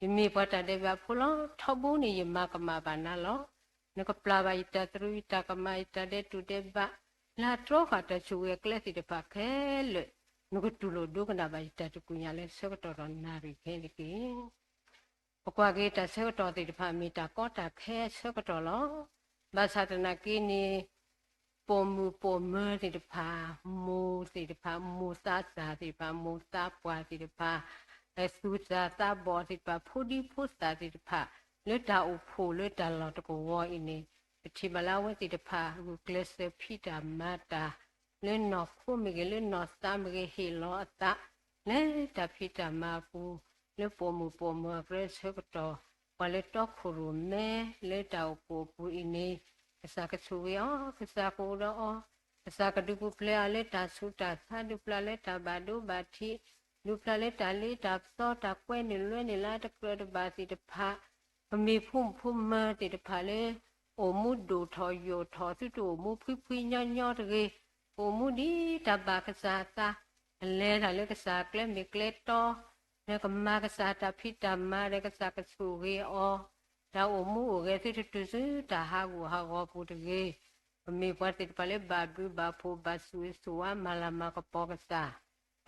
ယမ့ၢ်ပှၤတၢ်ဒဲးဘးဖိလီၤ. ထီဘိန့ၣ်ယမၤကမၣ်ဘၣ်နၤလီၤ. နကပျၢ်ဘၣ်ယတၢ်သရူး ယတၢ်ကမၣ် ယတၢ်ဒဲးတူၢ်ဒဲးဘး လၢအတြီဃာ်တၢ်ဆိၣ်ဂ့ၤအကျဲသ့ၣ်တဖၣ်ခဲလၢာ်, နကတူၢ်လိာ်ဒိကနၣ်ဘၣ်ယတၢ်တကွံာ်ညါလၢဆၢကတီၢ်ဒီးနၣ်ရံၣ်ခဲန့ၣ်တက့ၢ်. ပကွၢ်က့ၤတၢ်ဆၢကတီၢ်သ့ၣ်တဖၣ် မ့ၢ်တၢ်ကီတၢ်ခဲအဆၢကတီၢ်လီၤ. ဘၣ်ဆၣ်သနာ်က့န့ၣ် ပိာ်မုၣ်ပိာ်မၢၤသ့ၣ်တဖၣ်, မိၢ်သ့ၣ်တဖၣ်, မိၢ်သးစၢ်သ့ၣ်တဖၣ်, မိၢ်သးပှၢ်သ့ၣ်တဖၣ်, သူၣ်စၢ်သးဘီၣ်သ့ၣ်တဖၣ်, ဖိဒံဖိသၣ်သ့ၣ်တဖၣ်, လၢတၢ်အိၣ်ဖှိၣ်လၢတၢ်လီၢ်တကဝီၤအံၤန့ၣ်, ပထံၣ်ဘၣ်လၢအဝဲသ့ၣ်တဖၣ် ဂုာ်ကျဲးစၢးဖံးတၢ်မၤတၢ်, လၢနီၢ်ခိမ့ၢ်ဂ့ၤ, လၢနီၢ်သးမ့ၢ်ဂ့ၤ, ဟ့ၣ်လီၤအသး လၢတၢ်ဖံးတၢ်မၤအပူၤ လၢပိာ်မုၣ်ပိာ်မၢၤအကြၢးဆၢကတီၢ်, ပှၤလၢတီခိၣ်ရိၣ်မဲလၢတၢ်အိၣ်ဖှိၣ်အပူၤအံၤန့ၣ်, ကစၢ်ကဆိၣ်ဂ့ၤအီၤ, ကစၢ်ကအိၣ်ဒီးအီၤ, ကစၢ်ကဒုးပူၤဖျဲးအီၤလၢတၢ်ဆူးတၢ်ဆါ, ဒုးပျၢ်လၢတၢ်ဘၣ်ဒိဘၣ်ထံး, ဒုးပျၢ်လၢတၢ်လ့တၢ်ပသီ, တၢ်ကွဲနုာ်လွဲနုာ်လၢအတကြၢးတဘၣ်သ့ၣ်တဖၣ်, ပမ့ၢ်ဖိမုၣ်ဖိမၢၤသ့ၣ်တဖၣ်လၢ အိၣ်မူဒိၣ်ထီၣ်ယိာ်ထီၣ် သုတအိၣ်မူဖှံဖှံညီညီတဂ့ၤ, အိၣ်မူဒ်တၢ်ဘၣ်ကစၢ်အသး, ကလဲၤတၢ်လၢကစၢ်ကျဲမ့ၢ်ကျဲတီ, ဒီးကမၤကစၢ်တၢ်ဖံးတၢ်မၤဒီးကစၢ်ကဆိၣ်ဂ့ၤအီၤ, တၢ်အိၣ်မူအိၣ်ဂဲၤသုတတုၤဆူတၢ်ဟးဂူာ်ဟးဂီၤပူၤတဂ့ၤ, ပမ့ၢ်ပှၤသ့ၣ်တဖၣ်လၢဘၣ်ဘျုးဘၣ်ဖှိၣ်ဘၣ်ဆိၣ်ဂ့ၤဆိၣ်ဝါမၤလၤမၤကပီၤကစၢ်,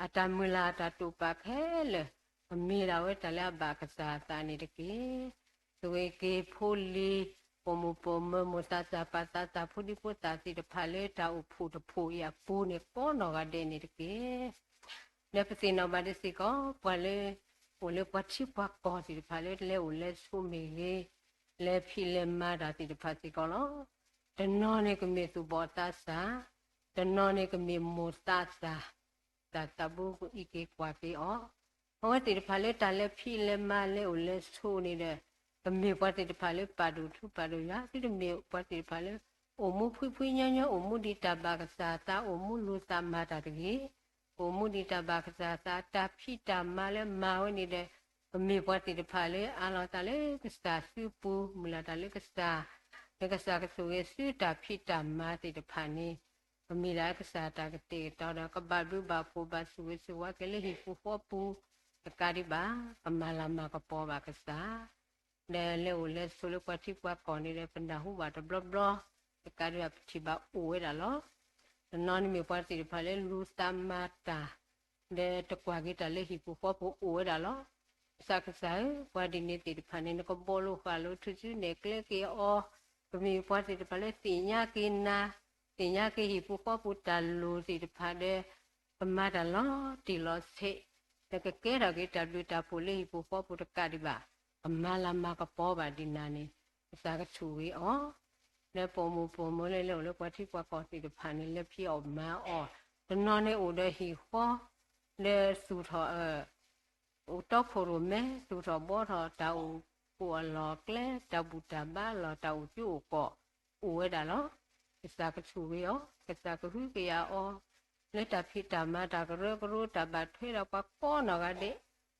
အတၢ်မုၢ်လၢ်အတၢ်တိာ်ပာ်ခဲလၢာ်, ကမ့ၢ်ဒၣ်ဝဲတၢ်လၢအဘၣ်ကစၢ်အသးန့ၣ်တက့ၢ်. ဆိၣ်ဂ့ၤက့ၤဖိလံၤ, ပိာ်မုၣ်ပိာ်မၢၤ မိၢ်သးစၢ်ပၢ်သးစၢ် ဖိဒံဖိသၣ်သ့ၣ်တဖၣ်လၢတၢ်အိၣ်ဖှိၣ်တဖှိၣ်အံၤအပူၤန့ၣ် ကိးနီၢ်ဂၤဒဲးန့ၣ်တက့ၢ်. ဒီးပသ့ၣ်နီၣ်ဘၣ်ဒ်စ့ၢ်ကီး ပှၤလၢ အိၣ်လၢပှၤထံပှၤကီၢ်သ့ၣ်တဖၣ်လၢလဲၤအိၣ်လဲၤဆိးမ့ၢ်ဂ့ၤ, လဲၤဖံးလဲၤမၤတၢ်သ့ၣ်တဖၣ်စ့ၢ်ကီးလီၤ. တနီၤန့ၣ်ကမ့ၢ်သူၣ်ဘီၣ်သးစၢ်, တနီၤန့ၣ်ကမ့ၢ်မိၢ်သးစၢ်, တၢ်သးဘိကအံးက့ၤကွၢ်က့ၤအီၤ, အဝဲသ့ၣ်တဖၣ်လၢတၢ်လဲၤဖံးလဲၤမၤလဲၤအိၣ်လဲၤဆိးန့ၣ်ဒီး ကမ့ၢ်ပှၤသ့ၣ်တဖၣ်လၢပာ်ဒိၣ်ထူပာ်ဒိၣ်ယွၤ, သုတမ့ၢ်ပှၤသ့ၣ်တဖၣ်လၢ အိၣ်မူဖှံဖှံညီညီ အိၣ်မူဒ်တၢ်ဘၣ်ကစၢ်အသး အိၣ်မူလူၤသးမၤတၢ်တဂ့ၤ, အိၣ်မူဒ်တၢ်ဘၣ်ကစၢ်အသး တၢ်ဖံးတၢ်မၤလၢမၤဝဲန့ၣ်ဒီး ကမ့ၢ်ပှၤသ့ၣ်တဖၣ်လၢအးလီၤသးလၢကစၢ်စုပူၤ မုၢ်လၢ်တၢ်လၢကစၢ်, လၢကစၢ်ကဆိၣ်ဂ့ၤဆူတၢ်ဖံးတၢ်မၤသ့ၣ်တဖၣ်န့ၣ်, ကမ့ၢ်ဒၣ်ကစၢ်တၢ်ကတဲာ်ကတီၤဒီး ကဘၣ်ဘျုးဘၣ်ဖှိၣ်ဘၣ်ဆိၣ်ဂ့ၤဆိၣ်ဝါက့ၤလၢဟံၣ်ပူၤဃီပူၤ, တကးဒံးဘၣ်, ကမၤလၤမၤကပီၤဘၣ်ကစၢ် ဒီးလဲၤအိၣ်လဲၤဆိးလၢပှၤထံပှၤကီၢ်န့ၣ်ဒီး ပနၢ်ဟူဘၣ်တဘျီဘျီ, တကးဒံးဘၣ်ပထံၣ်ဘၣ်အိၣ်ဝဲဒၣ်လီၤ. တနီၤန့ၣ်မ့ၢ်ပှၤသ့ၣ်တဖၣ်လၢလူၤသးမၤတၢ်, ဒီးတကွၢ်က့ၤတၢ်လၢဟံၣ်ပူၤဃီပူၤအိၣ်ဝဲဒၣ်လီၤ. ကစၢ်ကစၢ်ဧၢ, ပှၤဒ်န့ၣ်သ့ၣ်တဖၣ်န့ၣ် နကဘီၣ်လိာ်ဃာ်လိာ် ထုးစုနဲၣ်ကျဲက့ၤအီၤ, ကမ့ၢ်ပှၤသ့ၣ်တဖၣ်လၢသ့ၣ်ညါက့ၤနၤ, သ့ၣ်ညါက့ၤဟံၣ်ပူၤဃီပူၤတၢ်လိၤသ့ၣ်တဖၣ်ဒီး ကမၤတၢ်လီၤတံၢ်လီၤဆဲး, ဒီးကကဲထီၣ်က့ၤတၢ်ဘျုးတၢ်ဖှိၣ်လၢဟံၣ်ပူၤဃီပူၤတကးဒံးဘၣ်, ကမၤလၤမၤကပီၤဘၣ်ဒ်နၤန့ၣ်, ကစၢ်ကဆိၣ်ဂ့ၤအီၤ, လၢပိာ်မုၣ်ပိာ်မၢၤလၢလဲၤအိၣ်လၢပှၤထံပှၤကီၢ်သ့ၣ်တဖၣ်န့ၣ် လဲၤဖံးအီၣ်မၤအီၣ်, တနီၤန့ၣ်အိၣ်ဒီးဟံၣ်ဃီ, ဒီးသူၣ်ထီၣ် အိၣ်တီခိၣ်ရိၣ်မဲ သူၣ်ထီၣ်ဘှီထီၣ် တၢ်အိၣ်ဖှိၣ်အလီၢ်အကျဲ တၢ်ဘူၣ်တၢ်ဘါအလီၢ် တၢ်အိၣ်ကၠိအိၣ်ကီး အိၣ်ဝဲဒၣ်လီၤ. ကစၢ်ကဆိၣ်ဂ့ၤအီၤ, ကစၢ်ကဟုကယာ်အီၤ, လၢတၢ်ဖံးတၢ်မၤ တၢ်ကရၢကရိ တၢ်ဘၣ်ထွဲဒီးပှၤကိးနီၢ်ဂၤဒဲး,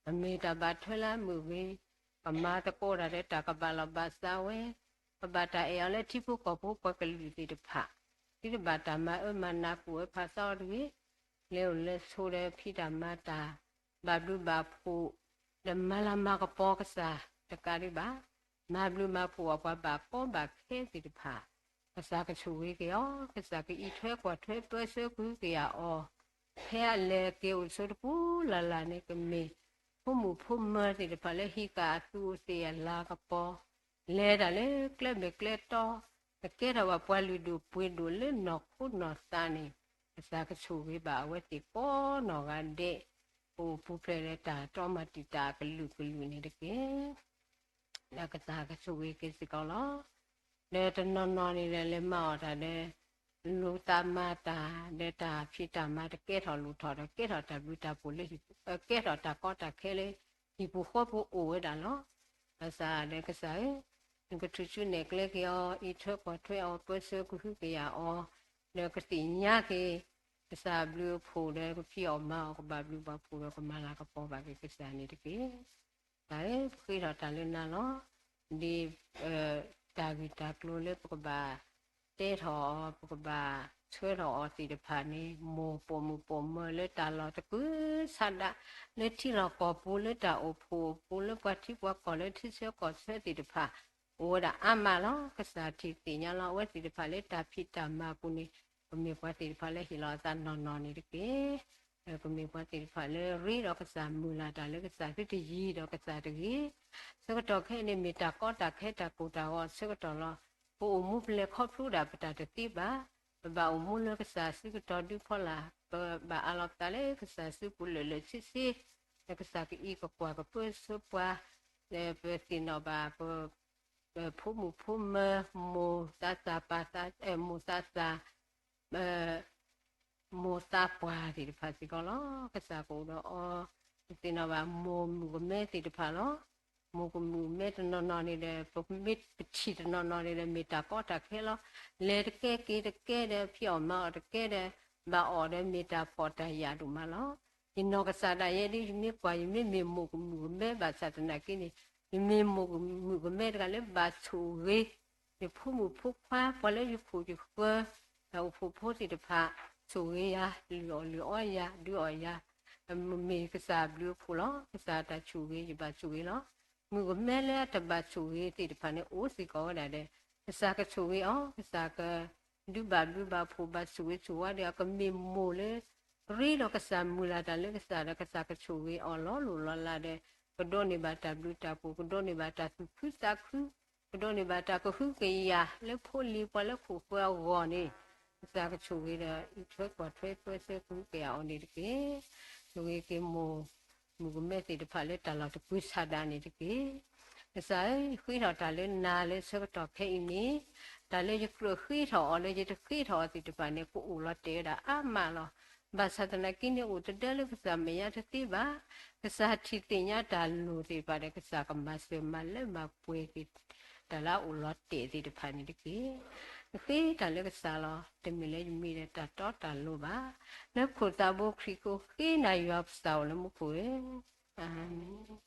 အမ့ၢ်တၢ်ဘၣ်ထွဲလၢအမုာ်ဂ့ၤ, ကမၤသကိးတၢ်ဒီးတၢ်ကဘၣ်လီၢ်ဘၣ်စးဝဲ, ကဘၣ်တၢ်အဲၣ်အီၤလၢထံဖိကီၢ်ဖိပှၤကလုာ်သ့ၣ်တဖၣ်, သုတဘၣ်တၢ်မၤအၢမၤနးကူၣ်အၢဖးသီအီၤတဂ့ၤ, လဲၤအိၣ်လဲၤဆိးဒီးဖံးတၢ်မၤတၢ်, ဘၣ်ဘျုးဘၣ်ဖှိၣ်, ဒီးမၤလၤမၤကပီၤကစၢ်တကးဒံးဘၣ်, မၤဘျုးမၤဖှိၣ်အီၤပှၤဘၣ်ကီဘၣ်ခဲသ့ၣ်တဖၣ်, ကစၢ်ကဆိၣ်ဂ့ၤက့ၤအီၤ, ကစၢ်ကအံးထွဲကွၢ်ထွဲပၢဆှၢကဟုကယာ်အီၤ, ဖဲအလဲၤက့ၤအိၣ်ဆိးတပူၤလၢ်လၢ်န့ၣ် ကမ့ၢ်ဖိမုၣ်ဖိမၢၤသ့ၣ်တဖၣ်လၢဟံးဃာ်အသူးအသ့ၣ်အလၤကပီၤ, လဲၤတၢ်လၢကျဲမ့ၢ်ကျဲတီ, ကကဲထီၣ်ဘၣ်ပှၤလုၢ်ဒိၣ်ပှ့ၤဒိၣ်လၢနီၢ်ခိနီၢ်သးန့ၣ်, ကစၢ်ကဆိၣ်ဂ့ၤဘၣ်အဝဲသ့ၣ်ကိးနီၢ်ဂၤဒဲး, အိၣ်ပူၤဖျဲးဒီးတၢ်တီမၤတံာ်တာ်အကလုာ်ကလုာ်န့ၣ်တက့ၢ်. ဒီးကစၢ်ကဆိၣ်ဂ့ၤက့ၤစ့ၢ်ကီးလီၤ. ဒီးတနီၤနီၤန့ၣ်ဒီး လဲၤမၤအီၣ်တၢ်ဒီး လူၤသးမၤတၢ်, ဒီးတၢ်ဖံးတၢ်မၤတကဲထီၣ်လိၣ်ထီၣ်ဒီး ကဲထီၣ်တၢ်ဘျုးတၢ်ဖှိၣ်လၢဟံၣ်, ကဲထီၣ်တၢ်ကီတၢ်ခဲလၢဟံၣ်ပူၤဃီပူၤအိၣ်ဝဲဒၣ်လီၤ. ဘၣ်ဆၣ်ဒီးကစၢ်ဧၢ, နကထုးစုနဲၣ်ကျဲက့ၤအီၤ, အံးထွဲကွၢ်ထွဲအီၤ, ပၢဆှၢကဟုကယာ်အီၤ, ဒီးကသ့ၣ်ညါက့ၤ ကစၢ်အဘျုးအဖှိၣ်ဒီး ကဖံးအီၣ်မၤအီၣ် ကဘၣ်ဘျုးဘၣ်ဖှိၣ်ဒီး ကမၤလၤကပီၤဘၣ်က့ၤကစၢ်န့ၣ်တက့ၢ်. တၢ်ဧၢ, ပဃ့ထီၣ်တၢ်လၢနၤလီၤ. ဒ် တၢ်ဂ့ၢ်တၢ်ကျိၤလၢပကဘၣ်တဲထီၣ်အီၤ ပကဘၣ်ဆှၢထီၣ်အီၤသ့ၣ်တဖၣ်န့ၣ် မိၢ်ပိာ်မုၣ်ပိာ်မၢၤလၢတၢ်လီၢ်တကုၤဆးဒး လၢထံလီၢ်ကီၢ်ပူၤ လၢတၢ်အိၣ်ဖှိၣ်အပူၤ လၢပှၤထံပှၤကီၢ်လၢထံဆၢကီၢ်ဆၢသ့ၣ်တဖၣ် အိၣ်ဝဲဒၣ်အါမးလီၤ. ကစၢ်ထံၣ်သ့ၣ်ညါလီၤ. အဝဲသ့ၣ်တဖၣ်လၢတၢ်ဖံးတၢ်မၤအပူၤန့ၣ် ကမ့ၢ်ပှၤသ့ၣ်တဖၣ်လၢဟ့ၣ်လီၤအသးနီၢ်နီၢ်န့ၣ်တက့ၢ်. ဒီးကမ့ၢ်ပှၤသ့ၣ်တဖၣ်လၢရ့ဒီးကစၢ် မုၢ်လၢ်တၢ်လၢကစၢ် သုတယံၤဒီးကစၢ်တဂ့ၤ. ဆၢကတီၢ်ခဲအံၤန့ၣ် မ့ၢ်တၢ်ကီတၢ်ခဲတၢ်ကိၢ်တၢ်ဂီၤဆၢကတီၢ်လီၤ. ပအိၣ်မူပလဲၤခီဖျိဒၣ်ပတၢ်တသ့ဘၣ်. ပဘၣ်အိၣ်မူလၢကစၢ်စုကတီၢ်ဒုးဖီလာ်, ပဘၣ်အးလီၤပသးလၢကစၢ်စုပူၤလၢာ်လၢာ်ဆ့ဆ့, လၢကစၢ်ကအံးကကွၢ်ကပၢဆှၢပှၤ, လၢပသ့ၣ်နီၣ်ဘၣ်ပ ပဖိမုၣ်ဖိမၢၤ မိၢ်သးစၢ်ပၢ်သး မိၢ်သးစၢ် မိၢ်သးပှၢ်သ့ၣ်တဖၣ်စ့ၢ်ကီးလီၤ. ကစၢ်ကအိၣ်ဒီးအီၤ သ့ၣ်နီၣ်ဘၣ်မိၢ်မုၣ်ကမဲသ့ၣ်တဖၣ်လီၤ. မိၢ်ကမုၣ်ကမဲတနီၤနီၤန့ၣ်ဒီး ပမ့ၢ်ပထံၣ်တနီၤနီၤန့ၣ်ဒီး မ့ၢ်တၢ်ကီတၢ်ခဲလီၤ. လဲၤတကဲက့ၤတကဲဒီး ဖံးအီၣ်မၤအီၣ်တကဲဒီး ဘၣ်အီၣ်ဒီးမ့ၢ်တၢ်ဖှီၣ်တၢ်ယာ်ဒိၣ်မးလီၤ. ယနီၢ်ကစၢ်ဒၣ်ယဲဒ်ယမ့ၢ်ကွၢ် ယမ့ၢ်မ့ၢ်မိၢ်ကမုၣ်ကမဲဘၣ်ဆၣ်သနာ်က့န့ၣ် ယမ့ၢ်မိၢ်ကမုၣ်ကမဲတဂၤလၢဘၣ်ဆိၣ်ဂ့ၤ ယဖိမုၣ်ဖိခွါ ပှၤလၢယခိၣ်ယဃၢၤ တၢ်အိၣ်ဖှိၣ်ဖိသ့ၣ်တဖၣ် ဆိၣ်ဂ့ၤယၤ လုၢ်အီၣ်လုၢ်အီယၤ ဒုးအီၣ်ယၤ မ့ၢ်ကစၢ်အဘျုးအဖှိၣ်လီၤ. ကစၢ်တၢ်ဆိၣ်ဂ့ၤ ယဘၣ်ဆိၣ်ဂ့ၤလီၤ. မုၣ်ကမဲလၢအတဘၣ်ဆိၣ်ဂ့ၤသ့ၣ်တဖၣ်န့ၣ် အိၣ်စ့ၢ်ကီးဝဲဒၣ်ဒီး ကစၢ်ကဆိၣ်ဂ့ၤအီၤ ကစၢ်ကဒုးဘၣ်ဘျုးဘၣ်ဖှိၣ်ဘၣ်ဆိၣ်ဂ့ၤဆိၣ်ဝါဒီး အကမ့ၢ်မိၢ်လၢ ရ့ဒီးကစၢ်မုၢ်လၢ်တၢ်လၢကစၢ်ဒီး ကစၢ်ကဆိၣ်ဂ့ၤအီၤလီၤလိၢ်လီၤလးဒီး ကဒိးန့ၢ်ဘၣ်တၢ်ဘျုးတၢ်ဖှိၣ် ကဒိးန့ၢ်ဘၣ်တၢ်သူၣ်ခုသးခု ကဒိးန့ၢ်ဘၣ်တၢ်ကဟုကယာ်လၢဖိလံၤပှၤလၢခိၣ်ဃၢၤအဂီၢ်န့ၣ် ကစၢ်ကဆိၣ်ဂ့ၤဒီး အံးထွဲကွၢ်ထွဲပၢဆှၢကဟုကယာ်အီၤန့ၣ်တက့ၢ်. ဆိၣ်ဂ့ၤက့ၤမိၢ် မုၣ်ကမဲသ့ၣ်တဖၣ်လၢတၢ်လီၢ်တပူၤဆးဒးန့ၣ်တက့ၢ်. ကစၢ်ဧၢ, ဃ့ထီၣ်တၢ်လၢနၤလၢဆၢကတီၢ်ခဲအံၤန့ၣ်, တၢ်လၢယကြၢးဃ့ထီၣ်အီၤလၢယတဃ့ထီၣ်အီၤသ့ၣ်တဖၣ်န့ၣ် ကအိၣ်လီၤတဲာ်ဝဲဒၣ်အါမးလီၤ. ဘၣ်ဆၣ်သနာ်က့န့ၣ် အိၣ်တဒၢလၢကစၢ်မဲာ်ညါတသ့ဘၣ်. ကစၢ်ထံၣ်သ့ၣ်ညါတၢ်လိၣ်သ့ၣ်တဖၣ်ဒီး ကစၢ်ကမၤစၢၤမၤလၢမၤပှဲၤက့ၤ တၢ်လၢအအိၣ်လီၤတဲာ်သ့ၣ်တဖၣ်န့ၣ်တက့ၢ်. ဃ့တၢ်လၢကစၢ်လီၤ. တမ့ၢ်လၢယမံၤဒီးတၢ်တီတၢ်လိၤဘၣ်. လၢခိၣ်သးဘိခရံာ်ကိးဃ့နၤ ယွၤပသးအိၣ်လၢမူခိၣ်ဧၢ, အၤမ့ၣ်.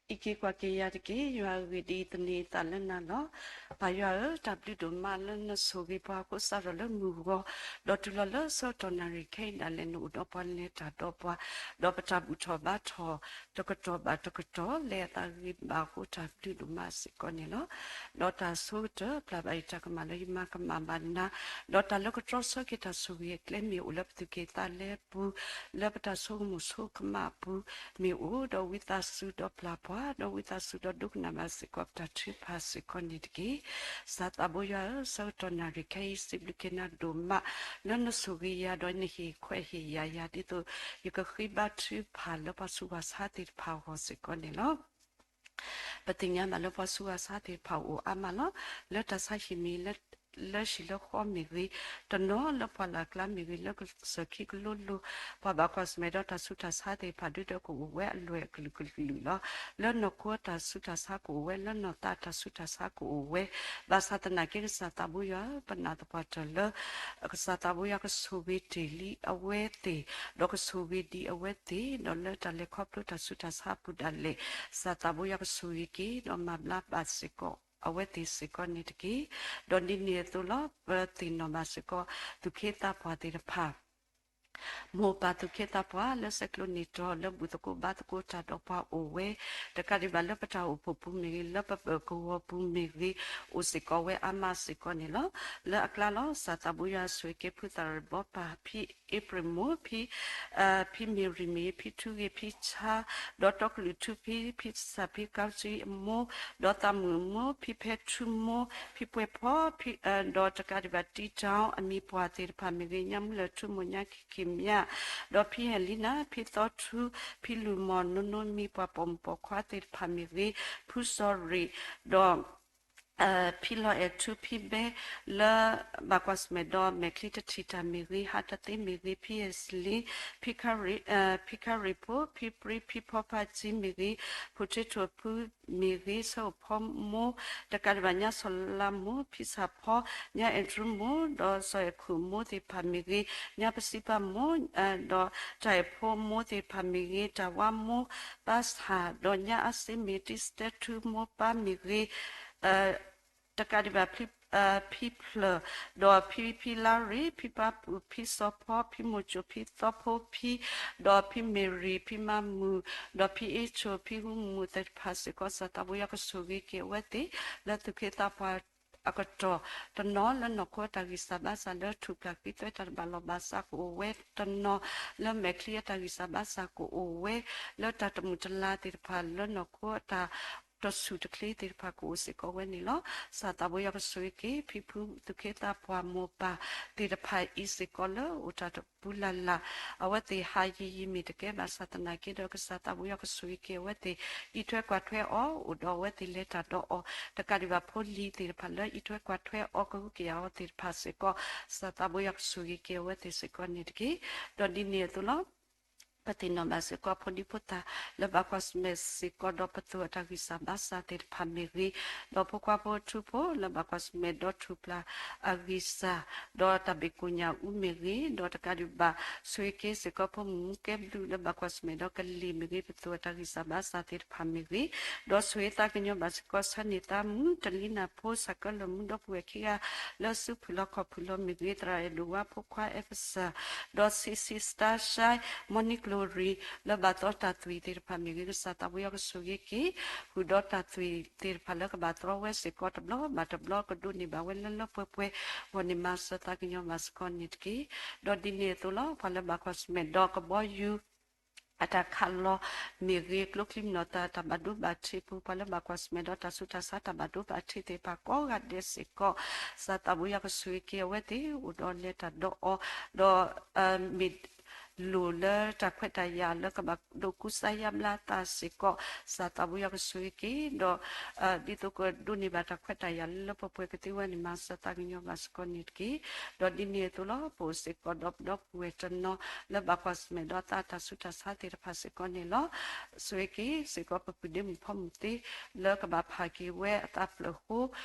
အံးက့ၤကွၢ်က့ၤယၤတက့ၢ်. ယွၤအဂ့ၢ်ဒ်အံၤ, သန့ၤအသးလၢနၤလီၤ. ပၢ်ယွၤဧၢ, တၢ်ဘျုးဒိၣ်မးလၢနဆိၣ်ဂ့ၤပှၤအဃိ စးထီၣ်လၢမုၢ်ဂီၤ ဒီးတုၤလီၤလၢဆၢကတီၢ်နၣ်ရံၣ်ခဲအံၤဒၣ်လဲာ် နအိၣ်ဒီးပှၤလဲၤတၢ်ဒီးပှၤ, ဒီးပတၢ်ဘူၣ်ထီၣ်ဘါထီၣ် တကတီၢ်ဘၣ်တကတီၢ် လၢအသးဂ့ၤဘၣ်အဃိ တၢ်ဘျုးဒိၣ်မးစ့ၢ်ကီးန့ၣ်လီၤ. ဒီးတၢ်ဆိကတၢၢ်ပျၢ်ဘၣ်အံၤ တၢ်ကမၣ်လၢယမၤကမၣ်ဘၣ်နၤ, ဒီးတၢ်လၢကတြီဆၢက့ၤတၢ်ဆိၣ်ဂ့ၤအကျဲမ့ၢ်အိၣ်လၢပသူၣ်က့သးလဲပူၤ, လၢပတၢ်ဆိကမိၣ်ဆိကမးအပူၤမ့ၢ်အိၣ်, ဒီးဝံသးစူၤဒီးပျၢ်ပှၤ, ဒီးဝံသးစူၤဒီးဒိကနၣ်ဘၣ်စ့ၢ်ကီးပတၢ်ထုကဖၣ်စ့ၢ်ကီးန့ၣ်တက့ၢ်. ကစၢ်သးဘိယွၤဧၢ, ဆၢကတီၢ်နၣ်ရံၣ်ခဲအံၤ စံးဘျုးက့ၤနၤဒိၣ်မး လၢနဆိၣ်ဂ့ၤယၤ ဒီးနဟ့ၣ်ခွဲးဟ့ၣ်ယာ်ယၤ ဒ်သိးယကဃ့ဘါထုကဖၣ်လၢပှၤဆူးပှၤဆါသ့ၣ်တဖၣ်အဂီၢ်စ့ၢ်ကီးန့ၣ်လီၤ. ပသ့ၣ်ညါဘၣ်လၢပှၤဆူးပှၤဆါသ့ၣ်တဖၣ်အိၣ်အါမးလီၤ. လၢတၢ်ဆါဟံၣ်မ့ၢ်ဂ့ၤ, လၢဟံၣ်လၢဃီမ့ၢ်ဂ့ၤ, တနီၤလၢပှၢ်လၢ်ကျါမ့ၢ်ဂ့ၤ, လၢကစၢၢ်ခံကလိလိၤ, ပှၤဘၣ်ကွၢ်ဆၢၣ်မဲာ်ဒီးတၢ်ဆူးတၢ်ဆါသ့ၣ်တဖၣ် ဒုးဒီးကအိၣ်ဝဲအလွဲၢ်အကလုာ်ကလုာ်လီၤ. လၢနီၢ်ခိတၢ်ဆူးတၢ်ဆါကအိၣ်ဝဲ, လၢနီၢ်သးတၢ်ဆူးတၢ်ဆါကအိၣ်ဝဲ, ဘၣ်ဆၣ်သနာ်က့ ကစၢ်သးဘိယွၤ ပနာ်သပှၢ်တၢၢ်လၢ ကစၢ်သးဘိယွၤကဆိၣ်ဂ့ၤတ့ၢ်လံအဝဲသ့ၣ်, ဒီးကဆိၣ်ဂ့ၤဒံးအဝဲသ့ၣ်, ဒီးလၢတၢ်လဲၤခီဖျိတၢ်ဆူးတၢ်ဆါအပူၤဒၣ်လဲာ်, ကစၢ်သးဘိယွၤကဆိၣ်ဂ့ၤက့ၤ ဒီးမၤဘျါဘၣ်စ့ၢ်ကီးအဝဲသ့ၣ်စ့ၢ်ကီးန့ၣ်တက့ၢ်. ဒီးဒ်န့ၣ်အသိးလီၤ, ပသ့ၣ်နီၣ်ဘၣ်စ့ၢ်ကီး သူၣ်က့သးပှၢ်သ့ၣ်တဖၣ် မိၢ်ပၢ်သူၣ်က့သးပှၢ် လၢဆဲးကျိးန့ၢ်တြီ လၢဘူၣ်သကိးဘါသကိးတၢ်ဒီးပှၤအိၣ်ဝဲ, တကးဒံးဘၣ်လၢပတၢ်အိၣ်ဖှိၣ်ပူၤမ့ၢ်ဂ့ၤ, လၢပပၢၤကဝီၤပူၤမ့ၢ်ဂ့ၤ, အိၣ်စ့ၢ်ကီးဝဲအါမးစ့ၢ်ကီးန့ၣ်လီၤ. လၢအကျါလီၤ, ကစၢ်သးဘိယွၤဆိၣ်ဂ့ၤက့ၤ ဖုသးရ့ၣ်ဘီပၢ် ဖံအ့ဖြ့ၣ်မိၢ်, ဖံ ဖံမ့ၢ်ရံၣ်မ့ၢ်ဂ့ၤ, ဖံထူဂ့ၤ, ဖံဆါ, ဒီးတီကလုာ်ထူဖံ, ဖံစၢ်ဖံကီစံအမိၢ်, ဒီးသးမုာ်အမိၢ်, ဖံဖဲထူမိၢ်, ဖံပှဲၤဖီ, ဒီးတကးဒံးဘၣ် တံတၢ်အမံၤပှၢ်သ့ၣ်တဖၣ်မ့ၢ်ဂ့ၤ, ညၣ်မုၢ်လၢၢ်ထူမိၢ်, ညၣ်ခံခံမၠၣ်, ဒီးဖံဟဲလံနၤ, ဖံသီထူ, ဖံလူၢ်မီၢ်, နိနိမံၤပှၢ်ပိာ်မုၣ်ပိာ်ခွါသ့ၣ်တဖၣ်မ့ၢ်ဂ့ၤ, ဖုစီၤရ့ၣ်, ဒီး ဖံလီၤအဲၣ်ထူ, ဖံဘဲ, လၢဘၣ်ကွၢ်ဆၢၣ်မဲာ်ဒီးမဲာ်ချံတထံၣ်တၢ်မ့ၢ်ဂ့ၤ, ဟးတသ့မ့ၢ်ဂ့ၤ, ဖံအဲစလ့, ဖံခရံၣ်ဖိ, ဖံခရံၣ်ဖိ, ဖံပြံ, ဖံဖီဖါကံမ့ၢ်ဂ့ၤ, ဖိထ့ထိၣ်ဖုမ့ၢ်ဂ့ၤ, ဆၢအိၣ်ဖီမိၢ်, တကးဒံးဘၣ် ညၣ်စီၤလါမိၢ်, ဖံဆၣ်ဖီ, ညၣ်အဲၣ်ဒြူမိၢ်, ဒီးစီၤအဲၣ်ခိၣ်မိၢ်သ့ၣ်တဖၣ်မ့ၢ်ဂ့ၤ, ညၣ်ပစံးပာ်မိၢ်, ဒီးတၢ်အဲၣ်ဖိမိၢ်သ့ၣ်တဖၣ်မ့ၢ်ဂ့ၤ, တၢ်ဝါမိၢ်, ပၢ်ဆၣ်, ဒီးညၣ်အါစ့မ့ၢ်တံစတဲထူမိၢ်ပၢ်မ့ၢ်ဂ့ၤ, တကးဒံးဘၣ် ဖံဖျၢၣ်, ဒီးဖံဖံလါရ့ၣ်, ဖံပၢ်ပူၤ, ဖံစီၤဖီ, ဖံမိၢ်စိၣ်, ဖံသီဖိဖံ, ဒီးဖံမ့ၢ်ရံၣ်, ဖံမၤမုာ်, ဒီးဖံအ့ဆိၣ်, ဖံဟူမုၢ်သ့ၣ်တဖၣ်စ့ၢ်ကီး ကစၢ်သးဘိယွၤကဆိၣ်ဂ့ၤက့ၤအဝဲသ့ၣ် လၢသူၣ်က့သးပှၢ်အကတီၢ်, တနီၤလၢနီၢ်ခိအတၢ်ဂံၢ်စၢ်ဘါစၢ် လၢထူၣ်ဖျဲးဃ့သွဲတၢ်တဘၣ်လီၢ်ဘၣ်စးကအိၣ်ဝဲ, တနီၤလၢမဲာ်ချံအတၢ်ဂံၢ်စၢ်ဘါစၢ်ကအိၣ်ဝဲ, လၢတၢ်တမုာ်တလၤသ့ၣ်တဖၣ် လၢနီၢ်ခိအတၢ် တဆူၣ်တချ့သ့ၣ်တဖၣ်ကအိၣ်စ့ၢ်ကီးဝဲန့ၣ်လီၤ. ကစၢ်သးဘိယွၤကဆိၣ်ဂ့ၤက့ၤ ဖံဖုသူၣ်က့သးပှၢ်မိၢ်ပၢ်သ့ၣ်တဖၣ်အံၤစ့ၢ်ကီးလၢအိၣ်တၢ်တပူၤလၢ်လၢ်, အဝဲသ့ၣ်ဟးယံာ်ယံာ်မ့ၢ်တကဲဘၣ်ဆၣ်သနာ်က့ဒီး ကစၢ်သးဘိယွၤကဆိၣ်ဂ့ၤက့ၤအဝဲသ့ၣ် အံးထွဲကွၢ်ထွဲအီၤ အိၣ်ဒီးအဝဲသ့ၣ်လဲၤတၢ်ဒီးအီၤ တကးဒံးဘၣ်ဖိလံၤသ့ၣ်တဖၣ်လၢအံးထွဲကွၢ်ထွဲအီၤ ကဟုကယာ်အီၤသ့ၣ်တဖၣ်စ့ၢ်ကီး ကစၢ်သးဘိယွၤကဆိၣ်ဂ့ၤက့ၤအဝဲသ့ၣ်စ့ၢ်ကီးန့ၣ်တက့ၢ်. ဒီးဒ်န့ၣ်အသိးလီၤ ပသ့ၣ်နီၣ်ဘၣ်စ့ၢ်ကီး ဖိဒံဖိသၣ်လၢဘၣ်ကွၢ်ဆၢၣ်မဲာ်စ့ၢ်ကီး ဒီးပသူၣ်အတၢ်ဂံၢ်စၢ်ဘါစၢ်သ့ၣ်တဖၣ်မ့ၢ်ဂ့ၤ, ဒီးဖိခွါဖိထူဖိလၢဘၣ်ကွၢ်ဆၢၣ်မဲာ်ဒီးထူၣ်ပျၢ်အဂံၢ်စၢ်, ဒီးတၢ်ဘ့ၣ်ကိၣ်ညၣ်အူမ့ၢ်ဂ့ၤ, ဒီးတကးဒံးဘၣ် ဆိၣ်ဂ့ၤက့ၤစ့ၢ်ကီးဖိမုၣ်မူကဲဘျုးလၢဘၣ်ကွၢ်ဆၢၣ်မဲာ်ဒီးကလံၤမ့ၢ်ဂ့ၤ, ပသူၣ်အတၢ်ဂံၢ်စၢ်ဘါစၢ်သ့ၣ်တဖၣ်မ့ၢ်ဂ့ၤ, ဒီးဆိၣ်ဂ့ၤသးကညီၤဘၣ်စ့ၢ်ကီး ဆၢန့ၢ်သးမူ တလံနၢ်ဖိ စၢ်ကၢလၢာ်မူဒီပုၢ်ဝဲၢ်ခံဂၤလၢစုဖုၣ်လီၤခီၣ်ဖုၣ်လီၤမ့ၢ်ဂ့ၤ, သရၣ်အဲၣ်ဒိၣ်ဝါ ဖိခွါ Ephesus ဒီး Sissy Starshine, Morning Glory လၢဘၣ်သီတၢ်သွံၣ်သ့ၣ်တဖၣ်မ့ၢ်ဂ့ၤ, ကစၢ်သးဘိယွၤကဆိၣ်ဂ့ၤက့ၤ ဃုာ်ဒီးတၢ်သွံၣ်သ့ၣ်တဖၣ်လၢကဘၣ်သီဝဲစ့ၢ်ကီးတဘျီဘၣ်တဘျီ ကဒိးန့ၢ်ဘၣ်ဝဲလၢလၢပှဲၤပှဲၤအဂီၢ်န့ၣ် မၤစၢၤသးကညီၤဘၣ်စ့ၢ်ကီးန့ၣ်တက့ၢ်. ဒီးဒ်န့ၣ်အသိးလီၤ ပှၤလၢဘၣ်ကွၢ်ဆၢၣ်မဲာ်ဒီးကဘီယူၤ အတၢ်ခးလီၤမ့ၢ်ဂ့ၤ, ကျိချံမျိာ်သၣ်တၢ်ဘၣ်ဒိဘၣ်ထံးပူၤ, ပှၤလၢဘၣ်ကွၢ်ဆၢၣ်မဲာ်ဒီးတၢ်ဆူးတၢ်ဆါတၢ်ဘၣ်ဒိဘၣ်ထံးသ့ၣ်တဖၣ်ကိးဂၤဒဲးစ့ၢ်ကီး, ကစၢ်သးဘိယွၤကဆိၣ်ဂ့ၤက့ၤအဝဲသ့ၣ် အိၣ်ဒီးလဲၤတၢ်ဒီးအီၤ, ဒီး မ့ၢ်လိၣ်လၢတၢ်ခွဲးတၢ်ယာ်လၢကဘၣ်ဒိးကူစါယါဘျါအသးစ့ၢ်ကီး, ကစၢ်သးဘိယွၤကဆိၣ်ဂ့ၤက့ၤ, ဒီး ဒ်သိးကဒိးန့ၢ်ဘၣ်တၢ်ခွဲးတၢ်ယာ်လၢလၢပှဲၤပှဲၤကသ့ဝဲန့ၣ် မၤစၢၤသးကညီၤဘၣ်စ့ၢ်ကီးန့ၣ်တက့ၢ်. ဒီးဒ်န့ၣ်အသိးလီၤ ပအိၣ်စ့ၢ်ကီးဒီးပဒီပုၢ်ဝဲၢ်တနီၤ လၢဘၣ်ကွၢ်ဆၢၣ်မဲာ်ဒီးသးအတၢ်ဆူးတၢ်ဆါသ့ၣ်တဖၣ်စ့ၢ်ကီးန့ၣ်လီၤ. ဆိၣ်ဂ့ၤက့ၤစ့ၢ်ကီးပပုၢ်ဒ့မုၣ်ဖီမုၢ်သ့ လၢကဘၣ်ဖးက့ၤဝဲအသးဖျၢၣ်ဃိ,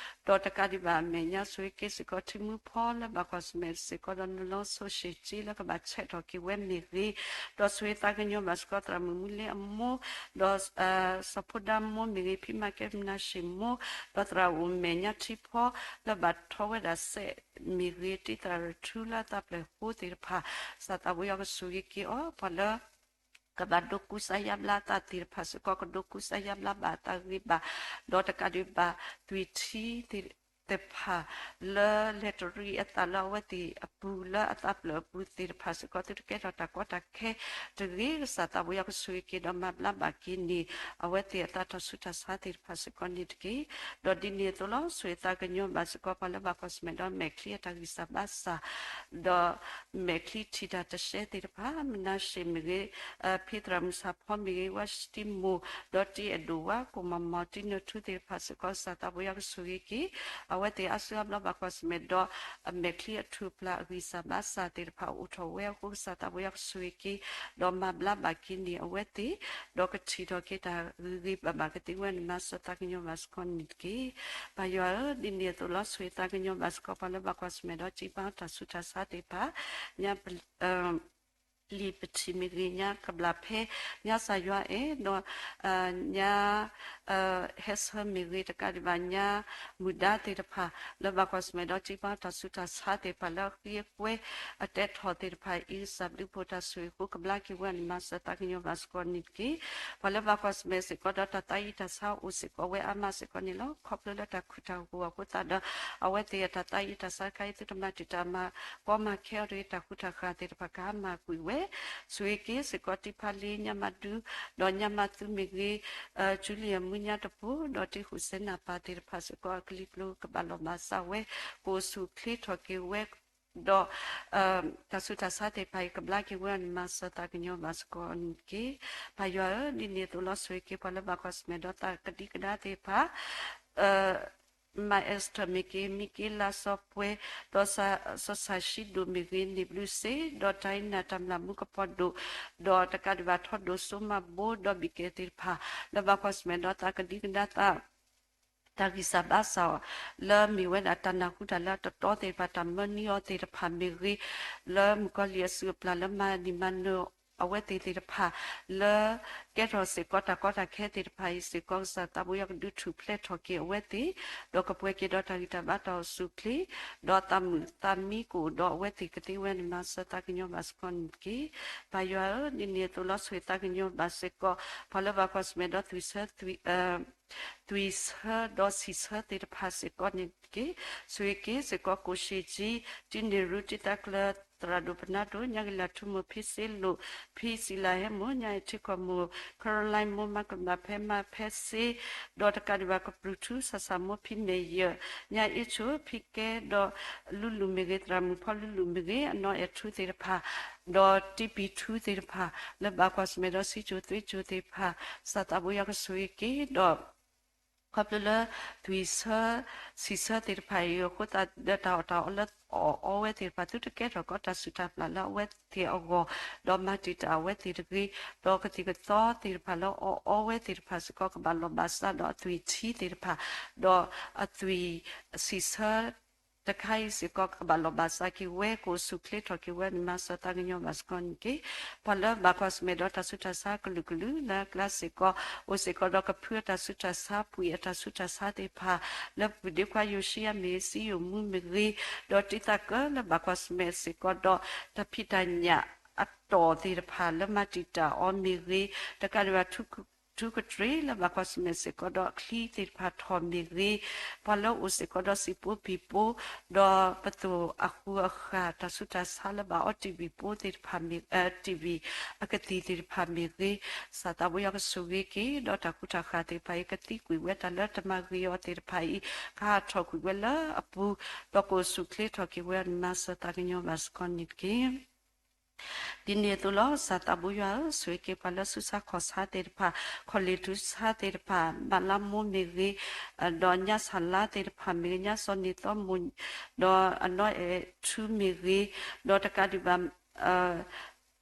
ဒီးတကးဒံးဘၣ်အမဲာ်ညါ ဆိၣ်ဂ့ၤက့ၤစ့ၢ်ကီးထံမူဖီလၢဘၣ်ကွၢ်ဆၢၣ်မဲာ်စ့ၢ်ကီးဒီး နလီၤဆိၣ်ရှ့ၣ်က့ လၢကဘၣ်ဆဲးထီၣ်က့ၤဝဲမ့ၢ်ဂ့ၤ, ဒီးဆိၣ်ဂ့ၤသးကညီၤဘၣ်စ့ၢ်ကီး သရၣ်မုၣ်မူလ့အမိၢ်, ဒီး စီၤဖိဒါမိၢ်မ့ၢ်ဂ့ၤ, ဖံမၤကဲမနၤၡ့ၣ်မိၢ်, ဒီးသရၣ်အိၣ်မဲာ်ညါထံဖီ လၢဘၣ်ထီဝဲဒၣ်စဲးမ့ၢ်ဂ့ၤ, တံၢ်သရၣ်ထူလၢအသးဖျၢၣ်ဃိသ့ၣ်တဖၣ်, ကစၢ်သးဘိယွၤကဆိၣ်ဂ့ၤက့ၤအီၤ, ပှၤလၢ ကဘၣ်ဒိးကူစါယါဘျါအသးသ့ၣ်တဖၣ်စ့ၢ်ကီး ကဒိးကူစါယါဘျါဘၣ်အသးဂ့ၤဘၣ်, ဒီးတကးဒံးဘၣ်သွံၣ်ထံသ့ၣ်တဖၣ် လၢလဲၤတရံးအသးလၢအဝဲသ့ၣ်အပူၤ လၢအသးဖျၢၣ်အပူၤသ့ၣ်တဖၣ်စ့ၢ်ကီး သုတကဲထီၣ်တၢ်ကီတၢ်ခဲတဂ့ၤ, ကစၢ်သးဘိယွၤကဆိၣ်ဂ့ၤက့ၤဒီးမၤဘျါဘၣ်က့ၤန့ၣ် အဝဲသ့ၣ်အသးတၢ်ဆူးတၢ်ဆါသ့ၣ်တဖၣ်စ့ၢ်ကီးန့ၣ်တက့ၢ်. ဒီးဒ်န့ၣ်အသိးလီၤ ဆိၣ်ဂ့ၤသးကညီၤဘၣ်စ့ၢ်ကီး ပှၤလၢဘၣ်ကွၢ်ဆၢၣ်မဲာ်ဒီးမဲာ်ချံအတၢ်ဂံၢ်စၢ်ဘါစၢ် ဒီးမဲာ်ချံထံၣ်တၢ်တရှဲသ့ၣ်တဖၣ်, မနၤၡ့ၣ်မ့ၢ်ဂ့ၤ, ဖံသရၣ်မုၣ်ဆၣ်ဖီမ့ၢ်ဂ့ၤ, ဝါတံမိၢ်, ဒီးတံၢ်အဲၣ်ဒိၣ်ဝါ, ကိၣ်မီၤမီၢ်, တံၢ်နၢထူသ့ၣ်တဖၣ်စ့ၢ်ကီး ကစၢ်သးဘိယွၤကဆိၣ်ဂ့ၤက့ၤ အဝဲသ့ၣ်အါစုအါဘျီဘၣ်ကွၢ်ဆၢၣ်မဲာ်ဒီး အမဲာ်ချံအထူၣ်ပျၢ်အဂံၢ်စၢ်ဘါစၢ်သ့ၣ်တဖၣ်အိၣ်ထီၣ်ဝဲအဃိ ကစၢ်သးဘိယွၤကဆိၣ်ဂ့ၤက့ၤ ဒီးမၤဘျါဘၣ်က့ၤန့ၣ်အဝဲသ့ၣ်, ဒီးကထံၣ်ထီၣ်က့ၤတၢ်ဂ့ၤဂ့ၤဘၣ်ဘၣ်ကသ့ဝဲန့ၣ် မၤစၢၤသးကညီၤဘၣ်စ့ၢ်ကီးန့ၣ်တက့ၢ်. ပၢ်ယွၤဧၢ, ဒ်န့ၣ်အသိးလီၤ ဆိၣ်ဂ့ၤသးကညီၤဘၣ်စ့ၢ်ကီး ပှၤလၢဘၣ်ကွၢ်ဆၢၣ်မဲာ်ဒီး ကံပာ်တၢ်ဆူးတၢ်ဆါသ့ၣ်တဖၣ်, ညါ လံာ်ပထံၣ်မ့ၢ်ဂ့ၤ, ညါကဘျၣ်ဖဲ, ညါစၢ်ယွၤအဲၣ်, ဒီး ညါ ဟဲဆၢမ့ၢ်ဂ့ၤ, တကးဒံးဘၣ်ညါ မုၢ်ဒါသ့ၣ်တဖၣ် လၢဘၣ်ကွၢ်ဆၢၣ်မဲာ်ဒီး ကံပာ်တၢ်ဆူးတၢ်ဆါသ့ၣ်တဖၣ် လၢအဃံအကွဲ အတဲထီၣ်သ့ၣ်တဖၣ်အံၤ ကစၢ်ဘျုးဖှိၣ်တၢ်ဆိၣ်ဂ့ၤဃိ ကဘျါက့ၤဝဲန့ၣ် မၤစၢၤသးကညီၤဘၣ်စ့ၢ်ကီးန့ၣ်တက့ၢ်. ပှၤလၢဘၣ်ကွၢ်ဆၢၣ်မဲာ်စ့ၢ်ကီးဒီး တၢ်သးအံၣ်တၢ်ဆါအိၣ်စ့ၢ်ကီးဝဲအါမးစ့ၢ်ကီးန့ၣ်လီၤ. ခီဖျိလၢတၢ်ခုၣ်တၢ်ဂီၤအဃိသတးဒီး အဝဲသ့ၣ်အတၢ်သးအံၣ်တၢ်ဆါတခါအံၤ သုတမၤတံာ်တာ်မၤကီမၤခဲအီၤတဂ့ၤ, တၢ်ဃူတၢ်ဃၤသ့ၣ်တဖၣ်ကဟါမၢ်ကွံာ်ဝဲ, ဆိၣ်ဂ့ၤက့ၤစ့ၢ်ကီး တံၢ်ဖါလ့ ညါမၤဒု ဒီးညါမၤသုမ့ၢ်ဂ့ၤ, ကၠူလံၣ်အမူညါတပူၤ ဒီးတံၢ်ဃုစဲနၢ်ပၢ်သ့ၣ်တဖၣ်စ့ၢ်ကီး အကလံၤကျိၤကဘၣ်လီၤဘၣ်စးဝဲ, ကအိၣ်ဆူၣ်အိၣ်ချ့ထီၣ်က့ၤဝဲ, ဒီး တၢ်ဆူးတၢ်ဆါသ့ၣ်တဖၣ်အံၤ ကဘျါက့ၤဝဲန့ၣ် မၤစၢၤသးကညီၤဘၣ်စ့ၢ်ကီးန့ၣ်တက့ၢ်. ပၢ်ယွၤဧၢ, ဒ်န့ၣ်အသိးလီၤ ဆိၣ်ဂ့ၤက့ၤပှၤလၢဘၣ်ကွၢ်ဆၢၣ်မဲာ်ဒီး သးကဒံကဒါသ့ၣ်တဖၣ် မၤအ့စထၢၣ်မ့ၢ်ဂ့ၤ, မံက့လးစီၤပှဲၤ, ဒီးစီၤစၤၡံဒိၣ်မ့ၢ်ဂ့ၤ, န့ၢ်ဘျုးစ့, ဒီးတၢ်အံၤနၢ်တၢ်မျၢ်မူကပီၤဒိၣ်, ဒီးတကးဒံးဘၣ်ထီၣ်ဒိၣ်စိမၤဘိ ဒီးဘံၣ်ကဲၣ်သ့ၣ်တဖၣ် လၢဘၣ်ကွၢ်ဆၢၣ်မဲာ်ဒီးသးကဒံကဒါသး တၢ်ဂံၢ်စၢ်ဘါစၢ်အီၤ လၢမ့ၢ်ဝဲဒၣ်တၢ်နၢ်ဟူတၢ်လၢအတတီသ့ၣ်တဖၣ် တၢ်မၢနံၤအီၤသ့ၣ်တဖၣ်မ့ၢ်ဂ့ၤ, လၢမုၣ်ကီၤလံၢ်အစုအပျၢ်လၢမၤနံၤမၤနၢၤအဝဲသ့ၣ်သ့ၣ်တဖၣ် လၢကဲထီၣ်စ့ၢ်ကီးတၢ်ကီတၢ်ခဲသ့ၣ်တဖၣ်အံၤစ့ၢ်ကီး ကစၢ်သးဘိယွၤကဒုးထူၣ်ဖျဲးထီၣ်က့ၤအဝဲသ့ၣ်, ဒီးကပှဲၤက့ၤဒီးတၢ်ဂံၢ်တၢ်ဘါတၢ်အိၣ်ဆူၣ်အိၣ်ချ့, ဒီးသးမုာ်သးမံကအိၣ်ဒီးအဝဲသ့ၣ်ကသ့ဝဲန့ၣ် မၤစၢၤသးကညီၤဘၣ်စ့ၢ်ကီးန့ၣ်တက့ၢ်. ပၢ်ယွၤဧၢ, ဒ်န့ၣ်အသိးလီၤ ဆိၣ်ဂ့ၤသးကညီၤဘၣ်စ့ၢ်ကီး ပှၤလၢဘၣ်ကွၢ်ဆၢၣ်မဲာ်ဒီးသွံၣ်ဆၢ သွံၣ်ဆၢဒီးဆံၣ်ဆၢသ့ၣ်တဖၣ်စ့ၢ်ကီးန့ၣ်တက့ၢ်. ဆိၣ်ဂ့ၤက့ၤစ့ၢ်ကီး ကိၣ်ရှ့ၣ်ကၠံ, တံၢ်န့ၢ်ရူ, တံၢ်သးကျၢၤ သရၣ်ဒိၣ်ပနၢ်ဒိၣ်, ညၣ်ဂ့ၤလၤထူမိၢ်ဖံစ့လိၣ်, ဖံစံလၤဟဲမိၢ်, ညၣ်အ့ၣ်ထံကီၢ်မိၢ် Caroline မိၢ်, မၤကမၣ်ဖဲမၤဖဲစ့, ဒီးတကးဒံးဘၣ်ကပြုၢ်ထူ ဆၣ်ဆၣ်မိၢ်ဖံမဲာ်ယၢၢ်, ညၣ်အ့ၣ်ဆိၣ်ဖံကဲ, ဒီးလူလူမ့ၢ်ဂ့ၤ, သရၣ်မုၣ်ဖီလူလူမ့ၢ်ဂ့ၤ, အနီၢ်အဲၣ်ထူသ့ၣ်တဖၣ်, ဒီးတံပံၤထူသ့ၣ်တဖၣ် လၢဘၣ်ကွၢ်ဆၢၣ်မဲာ်ဒီးစံးစိၤသွံၣ်စိၤသ့ၣ်တဖၣ်, စးသးဘိယွၤကဆိၣ်ဂ့ၤက့ၤဒီး ခီဖျိလၢ သွံၣ်ဆၢ ဆံးဆၢသ့ၣ်တဖၣ်အံၤအဃိသတးဒီး တၢ်အီၣ်တၢ်အီလၢအီၣ်အီဝဲသ့ၣ်တဖၣ် သုတကဲထီၣ်ကီတၢ်စုၣ်တၢ်ပျၢ်လၢအဝဲသ့ၣ်အဂီၢ်, ဒီးမၤတံာ်တာ်အဝဲသ့ၣ်တဂ့ၤ, ဒီးကသံၣ်ကသီသ့ၣ်တဖၣ်လၢအီၣ်အီဝဲသ့ၣ်တဖၣ်စ့ၢ်ကီး ကဘၣ်လီၢ်ဘၣ်စးဒီးအသွံၣ်ထံသ့ၣ်တဖၣ်, ဒီးအသွံၣ်ဆံးဆၢ တခါအံၤစ့ၢ်ကီး ကဘၣ်လီၢ်ဘၣ်စးက့ၤဝဲ ကအိၣ်ဆူၣ်ချ့ထီၣ်က့ၤဝဲ နမၤစၢၤသးကညီၤဘၣ်စ့ၢ်ကီးန့ၣ်တက့ၢ်. ပှၤလၢဘၣ်ကွၢ်ဆၢၣ်မဲာ်ဒီးတၢ်ဆူးတၢ်ဆါကလုာ်ကလုာ်လၢအကျါစ့ၢ်ကီး အိၣ်စ့ၢ်ကီးဒီးကဖုအတၢ်ဆူးတၢ်ဆါ ပှံၤအတၢ်ဆူးတၢ်ဆါသ့ၣ်တဖၣ် လၢပူၤဒ့ခွါယိၤၡံယါမ့ၢ်ဂ့ၤ စံယိၣ်မူမ့ၢ်ဂ့ၤ, ဒီးတံၤသၣ်ကၢလၢဘၣ်ကွၢ်ဆၢၣ်မဲာ်စ့ၢ်ကီးဒီး တၢ်ဖံးတၢ်ညၣ်အတီၢ်သ့ၣ်တဖၣ်လၢမၤတံာ်တာ်အီၤမ့ၢ်ဂ့ၤ, တကးဒံးဘၣ် ထူကတြ့ၣ်လၢဘၣ်ကွၢ်ဆၢၣ်မဲာ်စ့ၢ်ကီးဒီးအချံသ့ၣ်တဖၣ်ထီၣ်မ့ၢ်ဂ့ၤ, ပှၤလၢအိၣ်စ့ၢ်ကီးဒီးစံာ်ပိဘံၣ်ပိ, ဒီးပသိၣ်အဃုာ်အဃၣ် တၢ်ဆူးတၢ်ဆါလၢဘၣ်အီတံၢ်ဘံၣ်ပိသ့ၣ်တဖၣ်မ့ၢ်, တံၢ်ဘံၣ်အကသံၣ်သ့ၣ်တဖၣ်မ့ၢ်ဂ့ၤ, စးသးဘိယွၤကဆိၣ်ဂ့ၤက့ၤ ဒီးတၢ်ကူတၢ်ဃၣ်သ့ၣ်တဖၣ်အံၤ ကသံကွံာ်ဝဲတၢ်လၢတမၤဂ့ၤအီၤသ့ၣ်တဖၣ်အံၤ ကဟးထီၣ်ကွံာ်ဝဲလၢအပူၤ, ဒီးကအိၣ်ဆူၣ်ချ့ထီၣ်က့ၤဝဲ နမၤစၢၤသးကညီၤဘၣ်စ့ၢ်ကီးန့ၣ်တက့ၢ်. ဒ်န့ၣ်အသိးလီၤ. စးသးဘိယွၤဧၢ, ဆိၣ်ဂ့ၤက့ၤပှၤလၢဆူးဆါခီၣ်ဆါသ့ၣ်တဖၣ်, ခီၣ်လ့ၣ်ထူဆါသ့ၣ်တဖၣ်, ဘၣ်လါမိၢ်မ့ၢ်ဂ့ၤ, ဒီးညၣ်ဆၣ်လါသ့ၣ်တဖၣ်မ့ၢ်ဂ့ၤ, ညၣ်စီၤနံၤသီမိၢ်, ဒီးအနီၢ်အဲၣ်ထူမ့ၢ်ဂ့ၤ, ဒီးတကးဒံးဘၣ်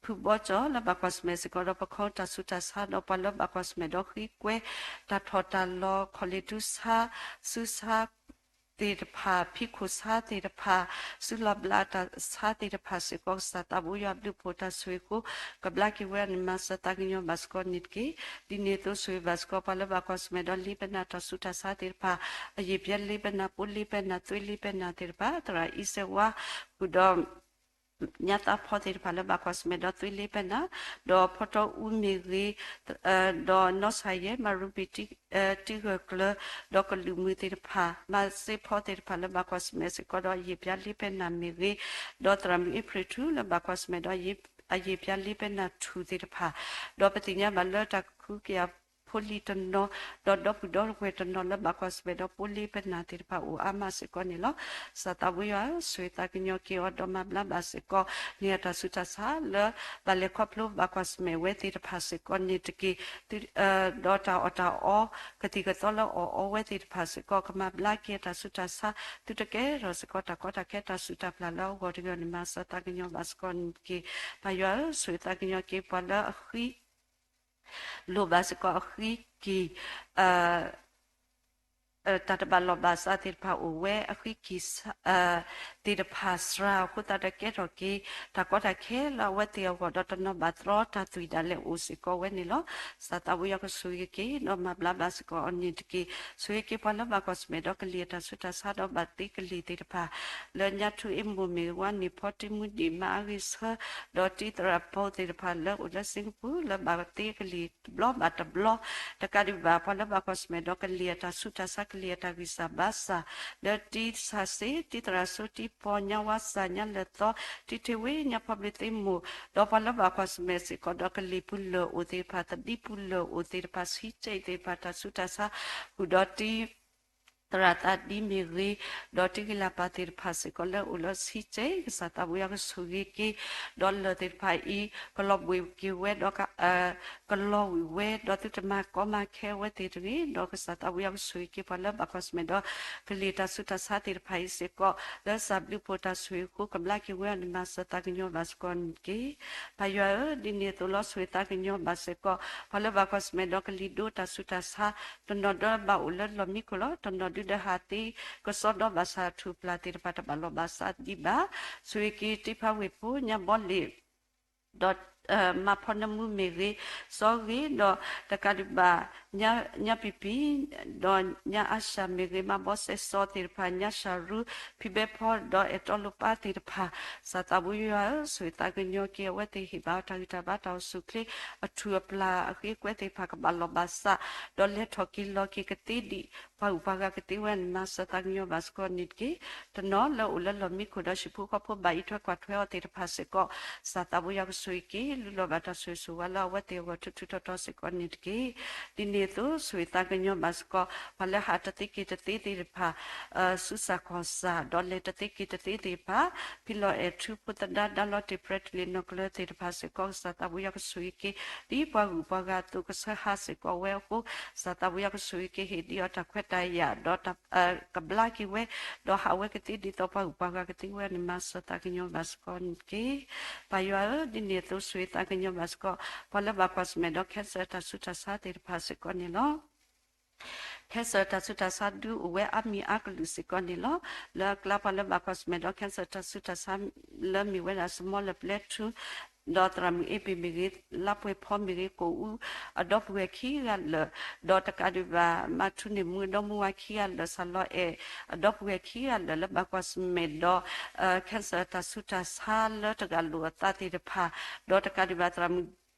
ဖုဘီကၠီၤလၢဘၣ်ကွၢ်ဆၢၣ်မဲာ်စ့ၢ်ကီး ဒီးပခီတၢ်ဆူးတၢ်ဆါ, ဒီးပှၤလၢဘၣ်ကွၢ်ဆၢၣ်မဲာ်ဒီးဃ့ကွဲ တၢ်ထီၣ်တၢ်လီၤ ခီၣ်လ့ၣ်ထူဆါ, ဆူးဆါ သ့ၣ်တဖၣ်, ဖံးခိၣ်ဆါသ့ၣ်တဖၣ်, စုလီၤဘျးတၢ်ဆါသ့ၣ်တဖၣ်စ့ၢ်ကီး ကစၢ်သးဘိယွၤဘျုးဖှိၣ်တၢ်ဆိၣ်ဂ့ၤအဃိ ကဘျါက့ၤဝဲ နမၤစၢၤသးကညီၤဘၣ်စ့ၢ်ကီးန့ၣ်တက့ၢ်. ဒ်န့ၣ်အသိးဆိၣ်ဂ့ၤဘၣ်စ့ၢ်ကီး ပှၤလၢဘၣ်ကွၢ်ဆၢၣ်မဲာ်ဒီးလ့ပနၢ်တၢ်ဆူးတၢ်ဆါသ့ၣ်တဖၣ်, အယံာ်ပျဲလ့ပနၢ်, ပိလ့ပနၢ်, သွ့လ့ပနၢ်သ့ၣ်တဖၣ်, သရၣ်အံၤစဲးဝါ, ဃုာ်ဒီး ညါသးဖီသ့ၣ်တဖၣ်လၢဘၣ်ကွၢ်ဆၢၣ်မဲာ်ဒီးသွ့လ့ပနၢ်, ဒီးဖီတီအူမ့ၢ်ဂ့ၤ, ဒီးနီၢ်ဆၣ်ယဲၢ်, မၤရူဘံၣ်, တံၢ်ဂၢၢ်ကျၢၤ, ဒီးကလုာ်မုာ်သ့ၣ်တဖၣ်, မၤစ့ဖီသ့ၣ်တဖၣ်လၢဘၣ်ကွၢ်ဆၢၣ်မဲာ်စ့ၢ်ကီးဒီးအယံာ်ပျဲလ့ပနၢ်မ့ၢ်ဂ့ၤ, ဒီးသရၣ်မုၣ်အ့ဖြ့ၣ်ထူလၢဘၣ်ကွၢ်ဆၢၣ်မဲာ်ဒီးအယံာ်ပျဲလ့ပနၢ်ထူၣ်သ့ၣ်တဖၣ်, ဒီးပသ့ၣ်ညါဘၣ်လၢတၢ်ကဟုကယာ်ဖိလံၤတနီၤ, ဒီးဒီပုၢ်ဒီဝဲၢ်တနီၤလၢဘၣ်ကွၢ်ဆၢၣ်မဲာ်ဒီးပိလ့ပနၢ်သ့ၣ်တဖၣ်အိၣ်အါမးစ့ၢ်ကီးန့ၣ်လီၤ. စးသးဘိယွၤဧၢ, ဆိၣ်ဂ့ၤသးကညီၤက့ၤအီၤ ဒီးမၤဘျါဘၣ်စ့ၢ်ကီး န့ၢ်အတၢ်ဆူးတၢ်ဆါလၢဘၣ်လဲၤခီဖျိဘၣ်ကွၢ်ဆၢၣ်မဲာ်ဝဲသ့ၣ်တဖၣ်စ့ၢ်ကီးန့ၣ်တက့ၢ်. ဒီးတၢ်အီၣ်တၢ်အီ ကသံၣ်ကသီလၢအီၣ်အီဝဲသ့ၣ်တဖၣ်စ့ၢ်ကီး ကမၤဘျါက့ၤအတၢ်ဆူးတၢ်ဆါ, သုတကဲထီၣ်စ့ၢ်ကီးတၢ်ကီတၢ်ခဲတၢ်စူၢ်တၢ်ပျၢ်လၢအဂီၢ်တဂ့ၤ နမၤစၢၤသးကညီၤဘၣ်စ့ၢ်ကီးန့ၣ်တက့ၢ်. ပၢ်ယွၤဧၢ, ဆိၣ်ဂ့ၤသးကညီၤက့ၤပှၤလၢအဃံ လိၣ်ဘၣ်စ့ၢ်ကီးအဃံက့ၤ တၢ်တဘၣ်လီၢ်ဘၣ်စးသ့ၣ်တဖၣ်အိၣ်ဝဲ အဃံက့ၤ သ့ၣ်တဖၣ်စှၤအဃိသတးဒီးကဲထီၣ်က့ၤ တၢ်ကီတၢ်ခဲလၢအဝဲသ့ၣ်အဂီၢ် ဒီးတနီၤဘၣ်သြီတၢ်သွံၣ်ဒၣ်လဲာ်အိၣ်စ့ၢ်ကီးဝဲန့ၣ်လီၤ. စးသးဘိယွၤကဆိၣ်ဂ့ၤက့ၤ ဒီးမၤဘျါဘၣ်စ့ၢ်ကီးအီၤန့ၣ်တက့ၢ်. ဆိၣ်ဂ့ၤက့ၤပှၤလၢဘၣ်ကွၢ်ဆၢၣ်မဲာ်ဒီးကလံၤအတၢ်ဆူးတၢ်ဆါ ဒီးဘၣ်သ့ကလံၤသ့ၣ်တဖၣ် လၢညါထူအ့မိၢ်မ့ၢ်ဂ့ၤ ဝါန့ၢ်ဖီတံမူဒံၣ်မၤအဂ့ၢ်ဆၢ ဒီးတံၤသရၣ်ဖိသ့ၣ်တဖၣ်လၢအိၣ်လၢစ့ကပူၤ လၢဘၣ်သ့ကလံၤတဘျီဘၣ်တဘျီ တကးဒံးဘၣ် ပှၤလၢဘၣ်ကွၢ်ဆၢၣ်မဲာ်ဒီးကလံၤအတၢ်ဆူးတၢ်ဆါ ကလံၤအတၢ်ဂံၢ်စၢ်ဘါစၢ် လၢတံၤဆၣ်စ့ တံၤသရၣ်စိ တံၤပီ ညါဝါစၢ် ညါလၢာ်သီ တံၤထ့ဝ့ ညါဖီဘျ့သ့မိၢ် ဒီးပှၤလၢဘၣ်ကွၢ်ဆၢၣ်မဲာ်စ့ၢ်ကီးဒီးကလံၤပူၤလၢာ်အိၣ်သ့ၣ်တဖၣ် သဒံပူၤလၢာ်အိၣ်သ့ၣ်တဖၣ် ဆံးကဲသ့ၣ်တဖၣ် တၢ်ဆူးတၢ်ဆါ ဃုာ်ဒီးတံၤ သရၣ်သးဒံမ့ၢ်ဂ့ၤ ဒီးတံၤဂံၢ်လၢ်ပၢ်သ့ၣ်တဖၣ်စ့ၢ်ကီးလၢအိၣ်လၢဆံးကဲ ကစၢ်သးဘိယွၤကဆိၣ်ဂ့ၤက့ၤ ဒီးလၢာ်သ့ၣ်တဖၣ်အံၤ ကလီၤဘှံးက့ၤဝဲဒီး ကလီၤဝံၤဝဲ ဒီးသုတမၤကီမၤခဲဝဲသ့ၣ်တဂ့ၤ ဒီးကစၢ်သးဘိယွၤကဆိၣ်ဂ့ၤက့ၤပှၤလၢဘၣ်ကွၢ်ဆၢၣ်မဲာ်ဒီး ကလံၤတၢ်ဆူးတၢ်ဆါသ့ၣ်တဖၣ်အံၤစ့ၢ်ကီး လၢစၢ်ဘျုးဖှိၣ်တၢ်ဆိၣ်ဂ့ၤအဃိ ကဘျါက့ၤဝဲအီၤ နမၤစၢၤသးကညီၤဘၣ်စ့ၢ်ကီးန့ၣ်တက့ၢ်. ပၢ်ယွၤဧၢ, ဒ်န့ၣ်အသိးလီၤ ဆိၣ်ဂ့ၤသးကညီၤဘၣ်စ့ၢ်ကီး ပှၤလၢဘၣ်ကွၢ်ဆၢၣ်မဲာ်ဒီးကလံၤဒိတၢ်ဆူးတၢ်ဆါ တနီၤဒီးဘၣ်အိၣ်လၢလီၢ်မံခိၣ်လီၤ. တနီၤဒုးဒီးဟးသ့ကစီဒီဘၣ်ဆၣ်ထူၣ်ဖျၢၣ်သ့ၣ်တဖၣ်တဘၣ်လီၢ်ဘၣ်စးဒံးဘၣ်. ဆိၣ်ဂ့ၤက့ၤတံၤဖးဝ့ၢ်ဖိ ညါဘီလ့ၣ် ဒီး မါဖီနၢမူမ့ၢ်ဂ့ၤ, စီၤဂ့ၤဒီးတကးဒံးဘၣ် ညၣ်ပံၤပံၤ, ဒီးညၣ်အါၡၤမ့ၢ်ဂ့ၤ, မါဘီစဲးစီၤသ့ၣ်တဖၣ်, ညၣ်ၡၤရူ, ဖံဘဲဖီ, ဒီးအဲးတီလိာ်ပၢ်သ့ၣ်တဖၣ်, စၤသးဘိယွၤဧၢ, ဆိၣ်ဂ့ၤသးကညီၤက့ၤ အဝဲသ့ၣ်ဟ့ၣ်ဘၣ်အီၤတၢ်ဂံၢ်တၢ်ဘါတၢ်အိၣ်ဆူၣ်အိၣ်ချ့, အထူၣ်အပျၢ်အဃ့ကွဲသ့ၣ်တဖၣ်ကဘၣ်လီၢ်ဘၣ်စး, ဒီးလဲၤထီၣ်က့ၤလီၤက့ၤကသ့ဒံး ပှၤဂုၤပှၤဂၤကသ့ဝဲန့ၣ် မၤစၢၤသးကညီၤဘၣ်စ့ၢ်ကီးန့ၣ်တက့ၢ်. တနီၤလၢအိၣ်လၢလီၢ်မံခိၣ်ဒီးဟံၣ်ဖိဃီဖိဘၣ်အံးထွဲကွၢ်ထွဲအီၤသ့ၣ်တဖၣ်စ့ၢ်ကီး, စၤသးဘိယွၤကဆိၣ်ဂ့ၤက့ၤ လုၢ်လီၤဘၣ်တၢ်ဆိၣ်ဂ့ၤဆိၣ်ဝါလၢအဝဲသ့ၣ်အဂီၢ်ထူထူတီတီစ့ၢ်ကီးန့ၣ်တက့ၢ်. ဒ်န့ၣ်အသိး ဆိၣ်ဂ့ၤသးကညီၤဘၣ်စ့ၢ်ကီး ပှၤလၢဟးတသ့က့ၤတသ့သ့ၣ်တဖၣ် စူးစၢ်ကီၢ်စၢ် ဒီးလဲၤတသ့က့ၤတသ့သ့ၣ်တဖၣ်, ဖံလီၤအဲၣ်ထူဖိသဒါ ဒါလီၤတ့ၢ်ပြဲၤတလ့ၣ်နီၢ်ကျၢၤသ့ၣ်တဖၣ်စ့ၢ်ကီး ကစၢ်သးဘိယွၤကဆိၣ်ဂ့ၤက့ၤ ဒ်ပှၤဂုၤပှၤဂၤအသိးကဆှၢဟးစ့ၢ်ကီးဝဲအဃိ, စၤသးဘိယွၤကဆိၣ်ဂ့ၤက့ၤ ဟ့ၣ်ဒံးအီၤတၢ်ခွဲးတၢ်ယာ် ဒီးတၢ်ကဘျါက့ၤဝဲ, ဒီးဟးဝဲကသ့ဒ်သိးပှၤဂုၤပှၤဂၤကသ့ဝဲန့ၣ် မၤစၢၤသးကညီၤဘၣ်စ့ၢ်ကီးန့ၣ်တက့ၢ်. ပၢ်ယွၤဧၢ, ဒ်န့ၣ်အသိးဆိၣ်ဂ့ၤသးကညီၤဘၣ်စ့ၢ်ကီး ပှၤလၢဘၣ်ကွၢ်ဆၢၣ်မဲာ်ဒီး cancer တၢ်ဆူးတၢ်ဆါသ့ၣ်တဖၣ်စ့ၢ်ကီးန့ၣ်လီၤ. cancer တၢ်ဆူးတၢ်ဆါဒုးအိၣ်ဝဲအါမံၤအါကလုာ်စ့ၢ်ကီးန့ၣ်လီၤ. လၢအကျါပှၤလၢဘၣ်ကွၢ်ဆၢၣ်မဲာ်ဒီး cancer တၢ်ဆူးတၢ်ဆါ လၢမ့ၢ်ဝဲဒၣ် စမီလၢပျဲထူ ဒီးသရၣ်မုၣ်အ့ဘ့ၣ်မ့ၢ်ဂ့ၤ, လါပှဲၤဖီမ့ၢ်ဂ့ၤ, ကအိၣ်အူ အဒီပုၢ်ဝဲၢ်ခံဂၤလၢာ်, ဒီးတကးဒံးဘၣ် မၤထူန့ၢ်မူဒီမါဝၤခံဂၤလၢာ် စၢ်လီၤအဲၣ် အဒီပုၢ်ဝဲၢ်ခံဂၤလၢာ် လၢဘၣ်ကွၢ်ဆၢၣ်မဲာ်ဒီး cancer တၢ်ဆူးတၢ်ဆါလၢတဂၤလိာ်အသးသ့ၣ်တဖၣ်, ဒီးတကးဒံးဘၣ်သရၣ်မုၣ်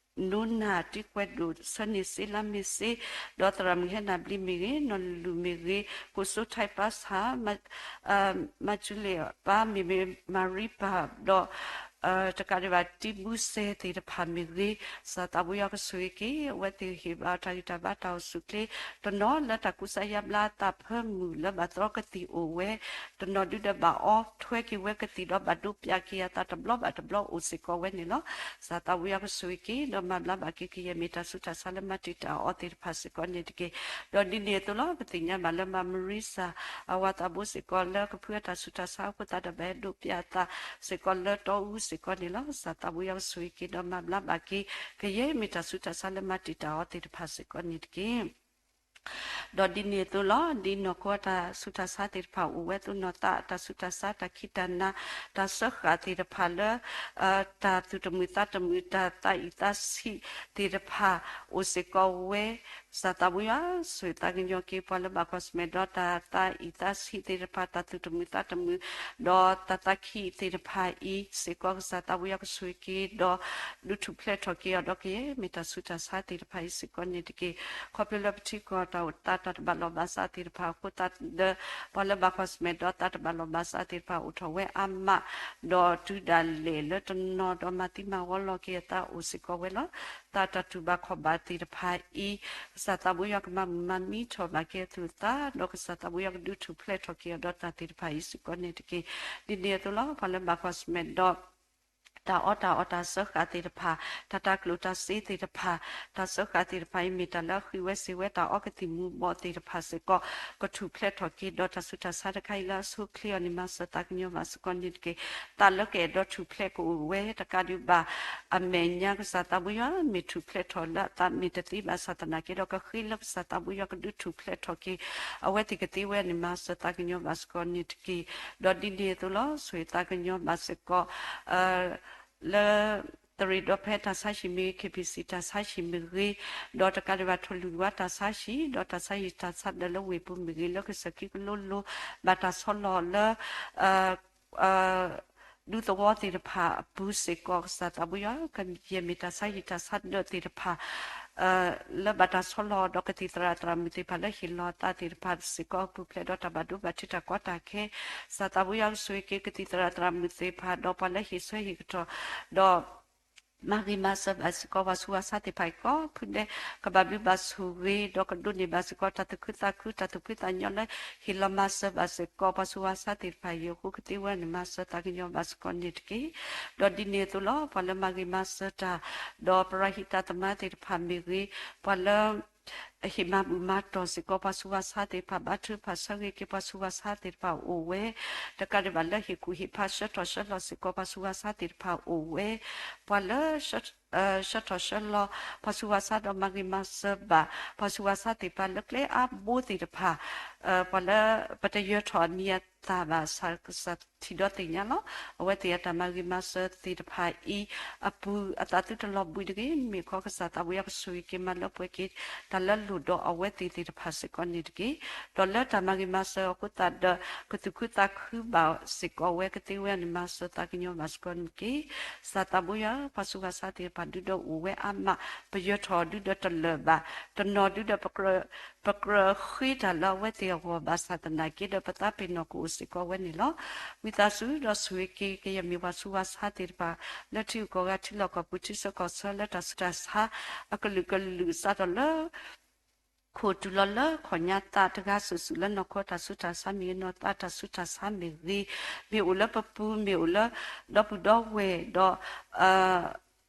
နိနၢ်တံကွဲးဒိၣ် ဆၢန့ၢ်စ့လါမ့ၢ်စ့, ဒီးသရၣ်မုၣ်ဟဲနၢ်ဘျံးမ့ၢ်ဂ့ၤ, နီၢ်လူၢ်မ့ၢ်ဂ့ၤ, ကိၣ်စိထါပၢ်ဆၣ် မၤစူလ့ၣ်ပၢ်မ့ၢ်ဂ့ၤ, မၤရံပၢ်ဒီး တကးဒံးဘၣ်တံဘုစဲသ့ၣ်တဖၣ်မ့ၢ်ဂ့ၤ, စၤသးဘိယွၤကဆိၣ်ဂ့ၤက့ၤ အဝဲသ့ၣ်ဟ့ၣ်ဘၣ်တၢ်ဂံၢ်တၢ်ဘါတၢ်အိၣ်ဆူၣ်အိၣ်ချ့, တနီၤလၢတၢ်ကူစါယါဘျါအသးဖၢမုၢ်လၢဘၣ်သြီကသံၣ်အိၣ်ဝဲ, တနီၤဒုးဒီးဘၣ်အီထွဲက့ၤဝဲကသံၣ်ဒီးဘၣ်ဒိပၠးက့ၤအသးတဘျီဘၣ်တဘျီအိၣ်စ့ၢ်ကီးဝဲန့ၣ်လီၤ. စၤသးဘိယွၤကဆိၣ်ဂ့ၤက့ၤ ဒီးမၤဘျါဘၣ်က့ၤကယဲၢ်မ့ၢ်တၢ်ဆူးတၢ်ဆါလၢမၤတံာ်တာ်အီၤသ့ၣ်တဖၣ်စ့ၢ်ကီးန့ၣ်တက့ၢ်. ဒီးဒ်န့ၣ်အသိးလီၤ ပသ့ၣ်ညါဘၣ်လၢမၤမရံစၢ် အဝၤသးဘိစ့ၢ်ကီးလၢကဖုအတၢ်ဆူးတၢ်ဆါအဃိသတးဒီးဘၣ်ဒိပၠးအသးစ့ၢ်ကီးလၢတီအူစ့ၢ်ကီးန့ၣ်လီၤ. စၤသးဘိယွၤကဆိၣ်ဂ့ၤက့ၤဒီးမၤဘျါဘၣ်က့ၤ ကယဲၢ်မ့ၢ်တၢ်ဆူးတၢ်ဆါလၢမၤတံာ်တာ်အီၤသ့ၣ်တဖၣ်စ့ၢ်ကီးန့ၣ်တက့ၢ်. ဒီးဒ်န့ၣ်အသိးလီၤ ဒ်နီၢ်ခိအတၢ်ဆူးတၢ်ဆါသ့ၣ်တဖၣ်အိၣ်ဝဲအသိး နီၢ်သးအတၢ်ဆူးတၢ်ဆါ တၢ်ခံးတၢ်နၤ တၢ်စၢဃာ်သ့ၣ်တဖၣ်လၢ တၢ်သူၣ်တမုာ်သးတမုာ် တၢ်သးအံၣ်သးဆံးသ့ၣ်တဖၣ်အိၣ်စ့ၢ်ကီးဝဲ, စၤသးဘိယွၤဆိၣ်ဂ့ၤသးကညီၤက့ၤ ပှၤလၢဘၣ်ကွၢ်ဆၢၣ်မဲာ်ဒီးတၢ်သးအံၣ်သးဆံးသ့ၣ်တဖၣ် တၢ်သူၣ်တမုာ်သးတမုာ် ဒီးတၢ်သးခံးသ့ၣ်တဖၣ်အံၤစ့ၢ်ကီး ကစၢ်သးဘိယွၤကဆိၣ်ဂ့ၤက့ၤဒီး ဒုးထူၣ်ဖျဲးထီၣ်က့ၤအီၤဒီးကယဲၢ်မ့ၢ်တၢ်ဆူးတၢ်ဆါသ့ၣ်တဖၣ်အံၤစ့ၢ်ကီးန့ၣ်တက့ၢ်. ခီဖျိလၢပထံကီၢ်တၢ်အိၣ်သးတၢ်တဘၣ်လီၢ်ဘၣ်စးသ့ၣ်တဖၣ်အဃိသတးဒီး ပှၤလၢဘၣ်ကွၢ်ဆၢၣ်မဲာ်ဒီးသးတဘၣ်လီၢ်ဘၣ်စးသ့ၣ်တဖၣ်အိၣ်ထီၣ်ဝဲအါမး, ဒီးတုၤဒၣ်လဲာ်လၢတနီၤဒီးမၤသံမၤဝီလီၤက့ၤအသးအိၣ်စ့ၢ်ကီးဝဲလီၤ. သးတၢ်တူၢ်ဘၣ်ခီၣ်ဘၣ်သ့ၣ်တဖၣ်အံၤ ကစၢ်သးဘိယွၤကမၤမုာ်မၤမံထီၣ်ဘၣ်က့ၤအသူၣ်အသး ဒီးကစၢ်သးဘိယွၤကဒုးထူၣ်ဖျဲးထီၣ်က့ၤအီၤဒီးတၢ်သ့ၣ်တဖၣ်အံၤစ့ၢ်ကီးန့ၣ်တက့ၢ်. ဒ်န့ၣ်အသိးလီၤ ပှၤလၢဘၣ်ကွၢ်ဆၢၣ်မဲာ်ဒီး တၢ်အီတၢ်အီတၢ်စၢဃာ်သ့ၣ်တဖၣ်, တၢ်တၤကျိၣ်တၤစ့သ့ၣ်တဖၣ်, တၢ်စၢဃာ်သ့ၣ်တဖၣ်အံၤ မ့ၢ်တၢ်လၢအဃံဝဲစ့ၢ်ဝဲတၢ်အီကသံၣ်မူၤဘှီးသ့ၣ်တဖၣ်စ့ၢ်ကီး ကထူၣ်ဖျဲးထီၣ်က့ၤ ဒီးတၢ်ဆူးတၢ်ဆါတခါအံၤလၢအဆိအချ့အီၤန့ၣ် မၤစၢၤသးကညီၤဘၣ်စ့ၢ်ကီးန့ၣ်တက့ၢ်. သးလၢကအဲၣ်ဒိးထူၣ်ဖျဲးကအိၣ်ဝဲတကးဒံးဘၣ် အမဲာ်ညါကစၢ်သးဘိယွၤမ့ၢ်ထူၣ်ဖျဲးထီၣ်လၢအသးမ့ၢ်တသ့ဘၣ်ဆၣ်သနာ်က့ဒီး ကဃ့လၢကစၢ်သးဘိယွၤကဒုးထူၣ်ဖျဲးထီၣ်က့ၤ အဝဲသ့ၣ်ကသ့ဝဲန့ၣ် မၤစၢၤသးကညီၤဘၣ်စ့ၢ်ကီးန့ၣ်တက့ၢ်. ဒီးဒ်န့ၣ်အသိးလီၤ ဆိၣ်ဂ့ၤသးကညီၤဘၣ်စ့ၢ်ကီး လၢ သရ့ၣ်ဒီဖဲတၢ်ဆါဟံၣ်မ့ၢ်ဂ့ၤ, ခ့ၣ်ပံၣ်စံၣ်တၢ်ဆါဟံၣ်မ့ၢ်ဂ့ၤ, ဒီးတကးဒံးဘၣ်ထိၣ်လွံၢ်ဝါတၢ်ဆါဟံၣ်, ဒီးတၢ်ဆါဟံၣ်တၢ်ဆါဒၢးလၢဝ့ၢ်ပူၤမ့ၢ်ဂ့ၤ, လၢကစၢၢ်ခံကလိလိ ဘၣ်တၢ်ဆီလီၤလၢ ဒူသဝီသ့ၣ်တဖၣ်အပူၤစ့ၢ်ကီး ကစၢ်သးဘိယွၤ ကယဲၢ်မ့ၢ်တၢ်ဆါဟံၣ်တၢ်ဆါဒၢးသ့ၣ်တဖၣ် လၢဘၣ်တၢ်ဆီလီၤဒီးကသံၣ်သရၣ်သရၣ်မုၣ်သ့ၣ်တဖၣ်လၢဟ့ၣ်လီၤအသးသ့ၣ်တဖၣ်စ့ၢ်ကီး ပူၤဖျဲးဒီးတၢ်ဘၣ်ဒိဘၣ်ထံးတၢ်ကီတၢ်ခဲ, ကစၢ်သးဘိယွၤကဆိၣ်ဂ့ၤက့ၤကသံၣ်သရၣ်သရၣ်မုၣ်သ့ၣ်တဖၣ် ဒီးပှၤလၢဟ့ၣ်ဆၢဟ့ၣ်ကတီၢ် ဒီး မၤဂ့ၤမၤစၢၤဘၣ်စ့ၢ်ကီး ပှၤဆူးပှၤဆါသ့ၣ်တဖၣ်အံၤကိးဖုဒဲး ကဘၣ်ဘျုးဘၣ်ဆိၣ်ဂ့ၤ ဒီးကဒိးန့ၢ်ဘၣ်စ့ၢ်ကီး တၢ်သူၣ်ခုသးခု တၢ်သူၣ်ဖှံသးညီလၢ ဟ့ၣ်လီၤမၤစၢၤဘၣ်စ့ၢ်ကီး ပှၤဆူးပှၤဆါသ့ၣ်တဖၣ်အံၤအဃိ ကသ့ဝဲန့ၣ် မၤစၢၤသးကညီၤဘၣ်စ့ၢ်ကီးန့ၣ်တက့ၢ်. ဒီးဒ်န့ၣ်အသိးလီၤ ပှၤလၢမၤဂ့ၤမၤစၢၤတၢ် ဒီးပရၤဟံးတၢ်သမါသ့ၣ်တဖၣ်မ့ၢ်ဂ့ၤ, ပှၤလၢ ဟ့ၣ်မၤဘူၣ်မၤတီၢ်စ့ၢ်ကီး ပှၤဆူးပှၤဆါသ့ၣ်တဖၣ် ဘါထုကဖၣ်ဆၢဂ့ၤက့ၤ ပှၤဆူးပှၤဆါသ့ၣ်တဖၣ်အိၣ်ဝဲ, တကးဒံးဘၣ်လၢဟ့ၣ်ကူၣ်ဟ့ၣ်ဖး ဆှၢထီၣ်ဆှၢလီၤစ့ၢ်ကီး ပှၤဆူးပှၤဆါသ့ၣ်တဖၣ်အိၣ်ဝဲ, ပှၤလၢ ဆှၢထီၣ်ဆှၢလီၤ ပှၤဆူးပှၤဆါဒီးမၤဂ့ၤမၤစၢၤဘၣ် ပှၤဆူးပှၤဆါသ့ၣ်တဖၣ်လၢကျဲအါဘိသ့ၣ်တဖၣ်, ပှၤလၢ ပတယၢၤထီၣ်အမံၤအသၣ်ဘၣ်ဆၣ်ကစၢ် ထံၣ်ဒီးသ့ၣ်ညါလီၤ. အဝဲသ့ၣ်အတၢ်မၤဂ့ၤမၤစၢၤသ့ၣ်တဖၣ်အံၤအပူၤ အသးသုတလီၤဘှံးတဂ့ၤ. မ့ၢ်ခီကစၢ်သးဘိယွၤကဆိၣ်ဂ့ၤက့ၤမၤလၢပှဲၤက့ၤ တၢ်လၢလိၣ်ဒီးအဝဲသ့ၣ်သ့ၣ်တဖၣ်စ့ၢ်ကီးန့ၣ်တက့ၢ်. ဒီးလၢတၢ်မၤဂ့ၤမၤစၢၤအဃိသတးဒီး ကသူၣ်ခုသးခုဘၣ်စ့ၢ်ကီးဝဲကသ့ဝဲန့ၣ် မၤစၢၤသးကညီၤဘၣ်စ့ၢ်ကီးန့ၣ်တက့ၢ်. ကစၢ်သးဘိယွၤ ပှၤဆူးပှၤဆါသ့ၣ်တဖၣ်ဒုဒီးအိၣ်ဝဲအါမး ပယၢၤထီၣ်ဒုဒီးတလၢာ်ဘၣ် တနီၤဒုဒီး ပကြၢးဃ့တၢ်လၢအဝဲသ့ၣ်အဂီၢ်ဘၣ်ဆၣ်သနာ်က့ဒီး ပသးပ့ၤနီၣ်ကအိၣ်စ့ၢ်ကီးဝဲန့ၣ်လီၤ. ဝံသးစူၤဒီးဆိၣ်ဂ့ၤက့ၤကယဲၢ်မ့ၢ်ပှၤဆူးပှၤဆါသ့ၣ်တဖၣ် လၢထံဂုၤကီၢ်ဂၤထံလီၢ်ကီၢ်ပူၤ ထံဆၢကီၢ်ဆၢ လၢတၢ်ဆူးတၢ်ဆါအကလုာ်ကလုာ် စးထီၣ်လၢ ခိၣ်တုၤလီၤလၢခီၣ်ညါသးတဂၤစုာ်စုာ် လၢနီၢ်ခိတၢ်ဆူးတၢ်ဆါမ့ၢ်ဂ့ၤ နီၢ်သးတၢ်ဆူးတၢ်ဆါမ့ၢ်ဂ့ၤ, မ့ၢ်အိၣ်လၢပပူၤ မ့ၢ်အိၣ်လၢဒီပုၢ်ဒီဝဲၢ်ဒီး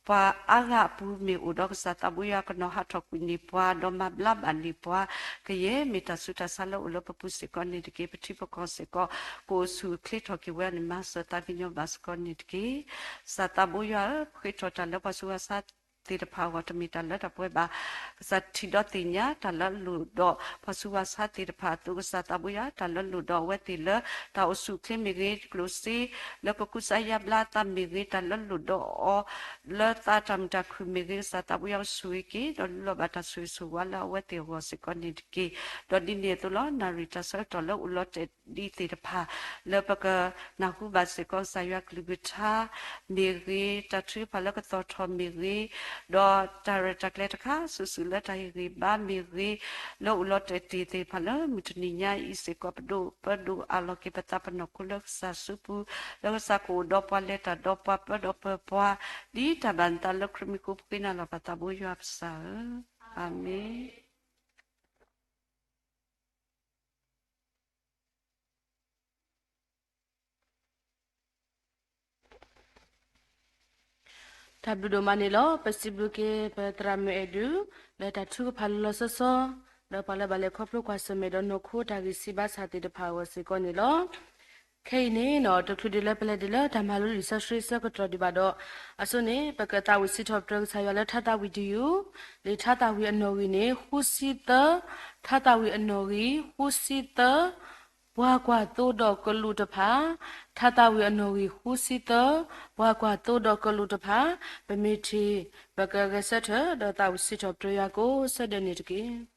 ပှၤအါဂၤအပူၤ မ့ၢ်အိၣ်ဒီးကစၢ်သးဘိယွၤကနီၤဟးထီၣ်ကွံာ်န့ၢ်ပှၤ ဒီးမၤဘျါဘၣ်န့ၢ်ပှၤ ကယဲၢ်မ့ၢ်တၢ်ဆူးတၢ်ဆါလၢအိၣ်လၢပပူၤစ့ၢ်ကီးန့ၣ်တက့ၢ်. ပထံပကီၢ်စ့ၢ်ကီး ကအိၣ်ဆူၣ်အိၣ်ချ့ထီၣ်က့ၤဝဲန့ၣ် မၤစၢၤသးကညီၤဘၣ်စ့ၢ်ကီးန့ၣ်တက့ၢ်. ကစၢ်သးဘိယွၤဧၢ, ပဃ့ထီၣ်တၢ်လၢပှၤဆူးပှၤဆါသ့ၣ်တဖၣ်အဂီၢ် တမ့ၢ်တၢ်လၢတၢ်ပှဲၤဘၣ်. ကစၢ်ထံၣ်ဒီးသ့ၣ်ညါတၢ်လၢလိၣ်ဒီးပှၤဆူးပှၤဆါသ့ၣ်တဖၣ်အသိး ကစၢ်သးဘိယွၤ တၢ်လၢလိၣ်ဒီးအဝဲသ့ၣ်လၢ တၢ်အိၣ်ဆူၣ်အိၣ်ချ့မ့ၢ်ဂ့ၤ, ကျိၣ်စ့လၢကကူစါယါဘျါအသးမ့ၢ်ဂ့ၤ, တၢ်လၢလိၣ်ဒီးအီၤ လၢသးတၢ်မုာ်တၢ်ခုၣ်မ့ၢ်ဂ့ၤ, ကစၢ်သးဘိယွၤကဆိၣ်ဂ့ၤက့ၤ ဒီးလူလီၤဘၣ်တၢ်ဆိၣ်ဂ့ၤဆိၣ်ဝါလၢအဝဲသ့ၣ်အဂီၢ်စ့ၢ်ကီးန့ၣ်တက့ၢ်. ဒီးဒ်န့ၣ်အသိးလီၤ. နၣ်ရံၣ်တၢ်ဆၢကတီၢ်လၢအိၣ်လီၤတဲာ်ဒံးသ့ၣ်တဖၣ် လၢပကနၢ်ဟူဘၣ်စ့ၢ်ကီး ကစၢ်ယွၤကလုၢ်ကထါမ့ၢ်ဂ့ၤ, တၢ်ထုကဖၣ်လၢကသီၣ်ထီၣ်မ့ၢ်ဂ့ၤ, ဒီးတၢ်ရဲၣ်တၢ်ကျဲၤတခါစုာ်စုာ်လၢတၢ်ဟ့ၣ်ဂံၢ်ဘါမ့ၢ်ဂ့ၤ, လၢအိၣ်လီၤတဲာ်တ့ၢ်သ့ၣ်တဖၣ်လၢမုၢ်တနံၤညါအံၤစ့ၢ်ကီး ပဒိၣ်ပၢဒိၣ်အးလီၤက့ၤပသး ပနီၢ်ခိလၢကစၢ်စုပူၤ, လၢကစၢ်ကအိၣ်ဒီးပှၤ လဲၤတၢ်ဒီးပှၤ ပၢဒီးပၢပှၤ ဒ်တၢ်ဘၣ်နသးလၢခရံာ်မံၤအဃိ ပဃ့နၤလီၤ ပသးဘိယွၤပကစၢ်ဧၢ, အၤမ့ၣ်. တၢ်ဘျုးဒိၣ်မးန့ၣ်လီၤ. ပစံးဘျုးက့ၤပသရၣ်မုၣ်အဲၣ်ဒုး လၢတၢ်ထုကဖၣ်လီၤလီၤဆီဆီ ဒီးပှၤလၢဘၣ်လဲၤခီဖျိကွၢ်ဆၢၣ်မဲာ်ဒီးနီၢ်ခိတၢ်ဂံၢ်စၢ်ဘါစၢ်သ့ၣ်တဖၣ်အဂီၢ်စ့ၢ်ကီးန့ၣ်လီၤ. ခဲအံၤန့ၣ် တချုးဒံးလၢပလဲၤဒံးလၢတၢ်မၤလိလံာ်စီဆှံဆၢကတီၢ်ဒံးဘၣ်ဒီး အဆိန့ၣ် ပကသးဝံၣ်စံးထီၣ်ပတြၢၤကစၢ်ယွၤလၢထါသးဝံၣ်တယုၢ်, လံာ်ထါသးဝံၣ်အနီၣ်ဂံၢ်န့ၣ် ဃုဆံသၢ, ထါသးဝံၣ်အနီၣ်ဂံၢ် ဃုဆံသၢ, ပှၤကွၢ်သိဒီးကလူးတဖၣ်, ထါသးဝံၣ်အနီၣ်ဂံၢ် ဃုဆံသၢ, ပှၤကွၢ်သိဒီးကလူးတဖၣ်, ပမ့ၢ်ထံၣ် ပကဂဲၤဆၢထၢၣ် ဒီးသးဝံၣ်စံးထီၣ်ပတြၢၤယွၤကိးဆၢဒဲးန့ၣ်တက့ၢ်.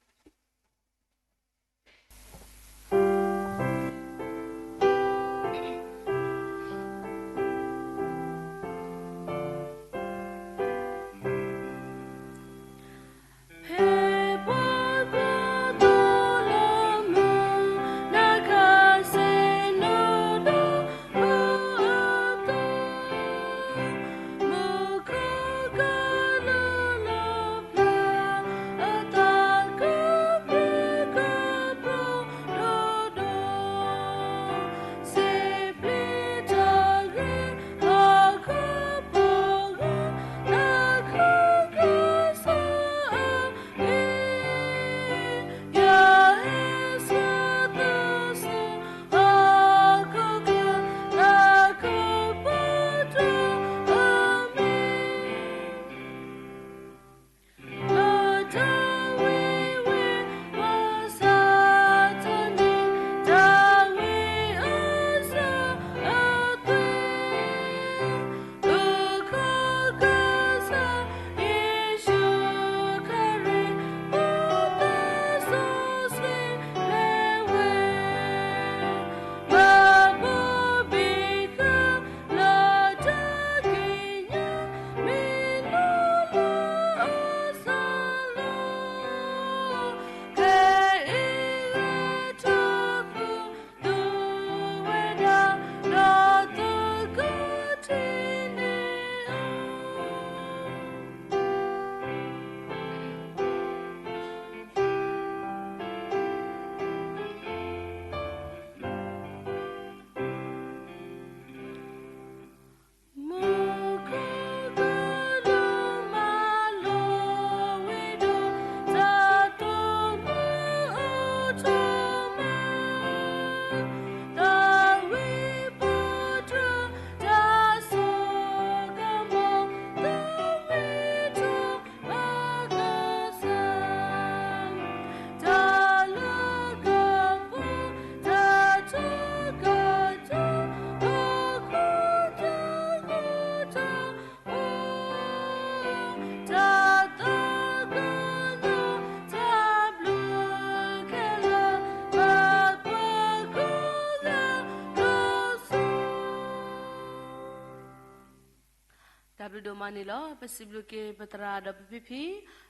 ဘျုးဒိၣ်မးန့ၣ်လီၤ. ပစံးဘျုးက့ၤပသရၣ်ဒီးပဖံဖံ,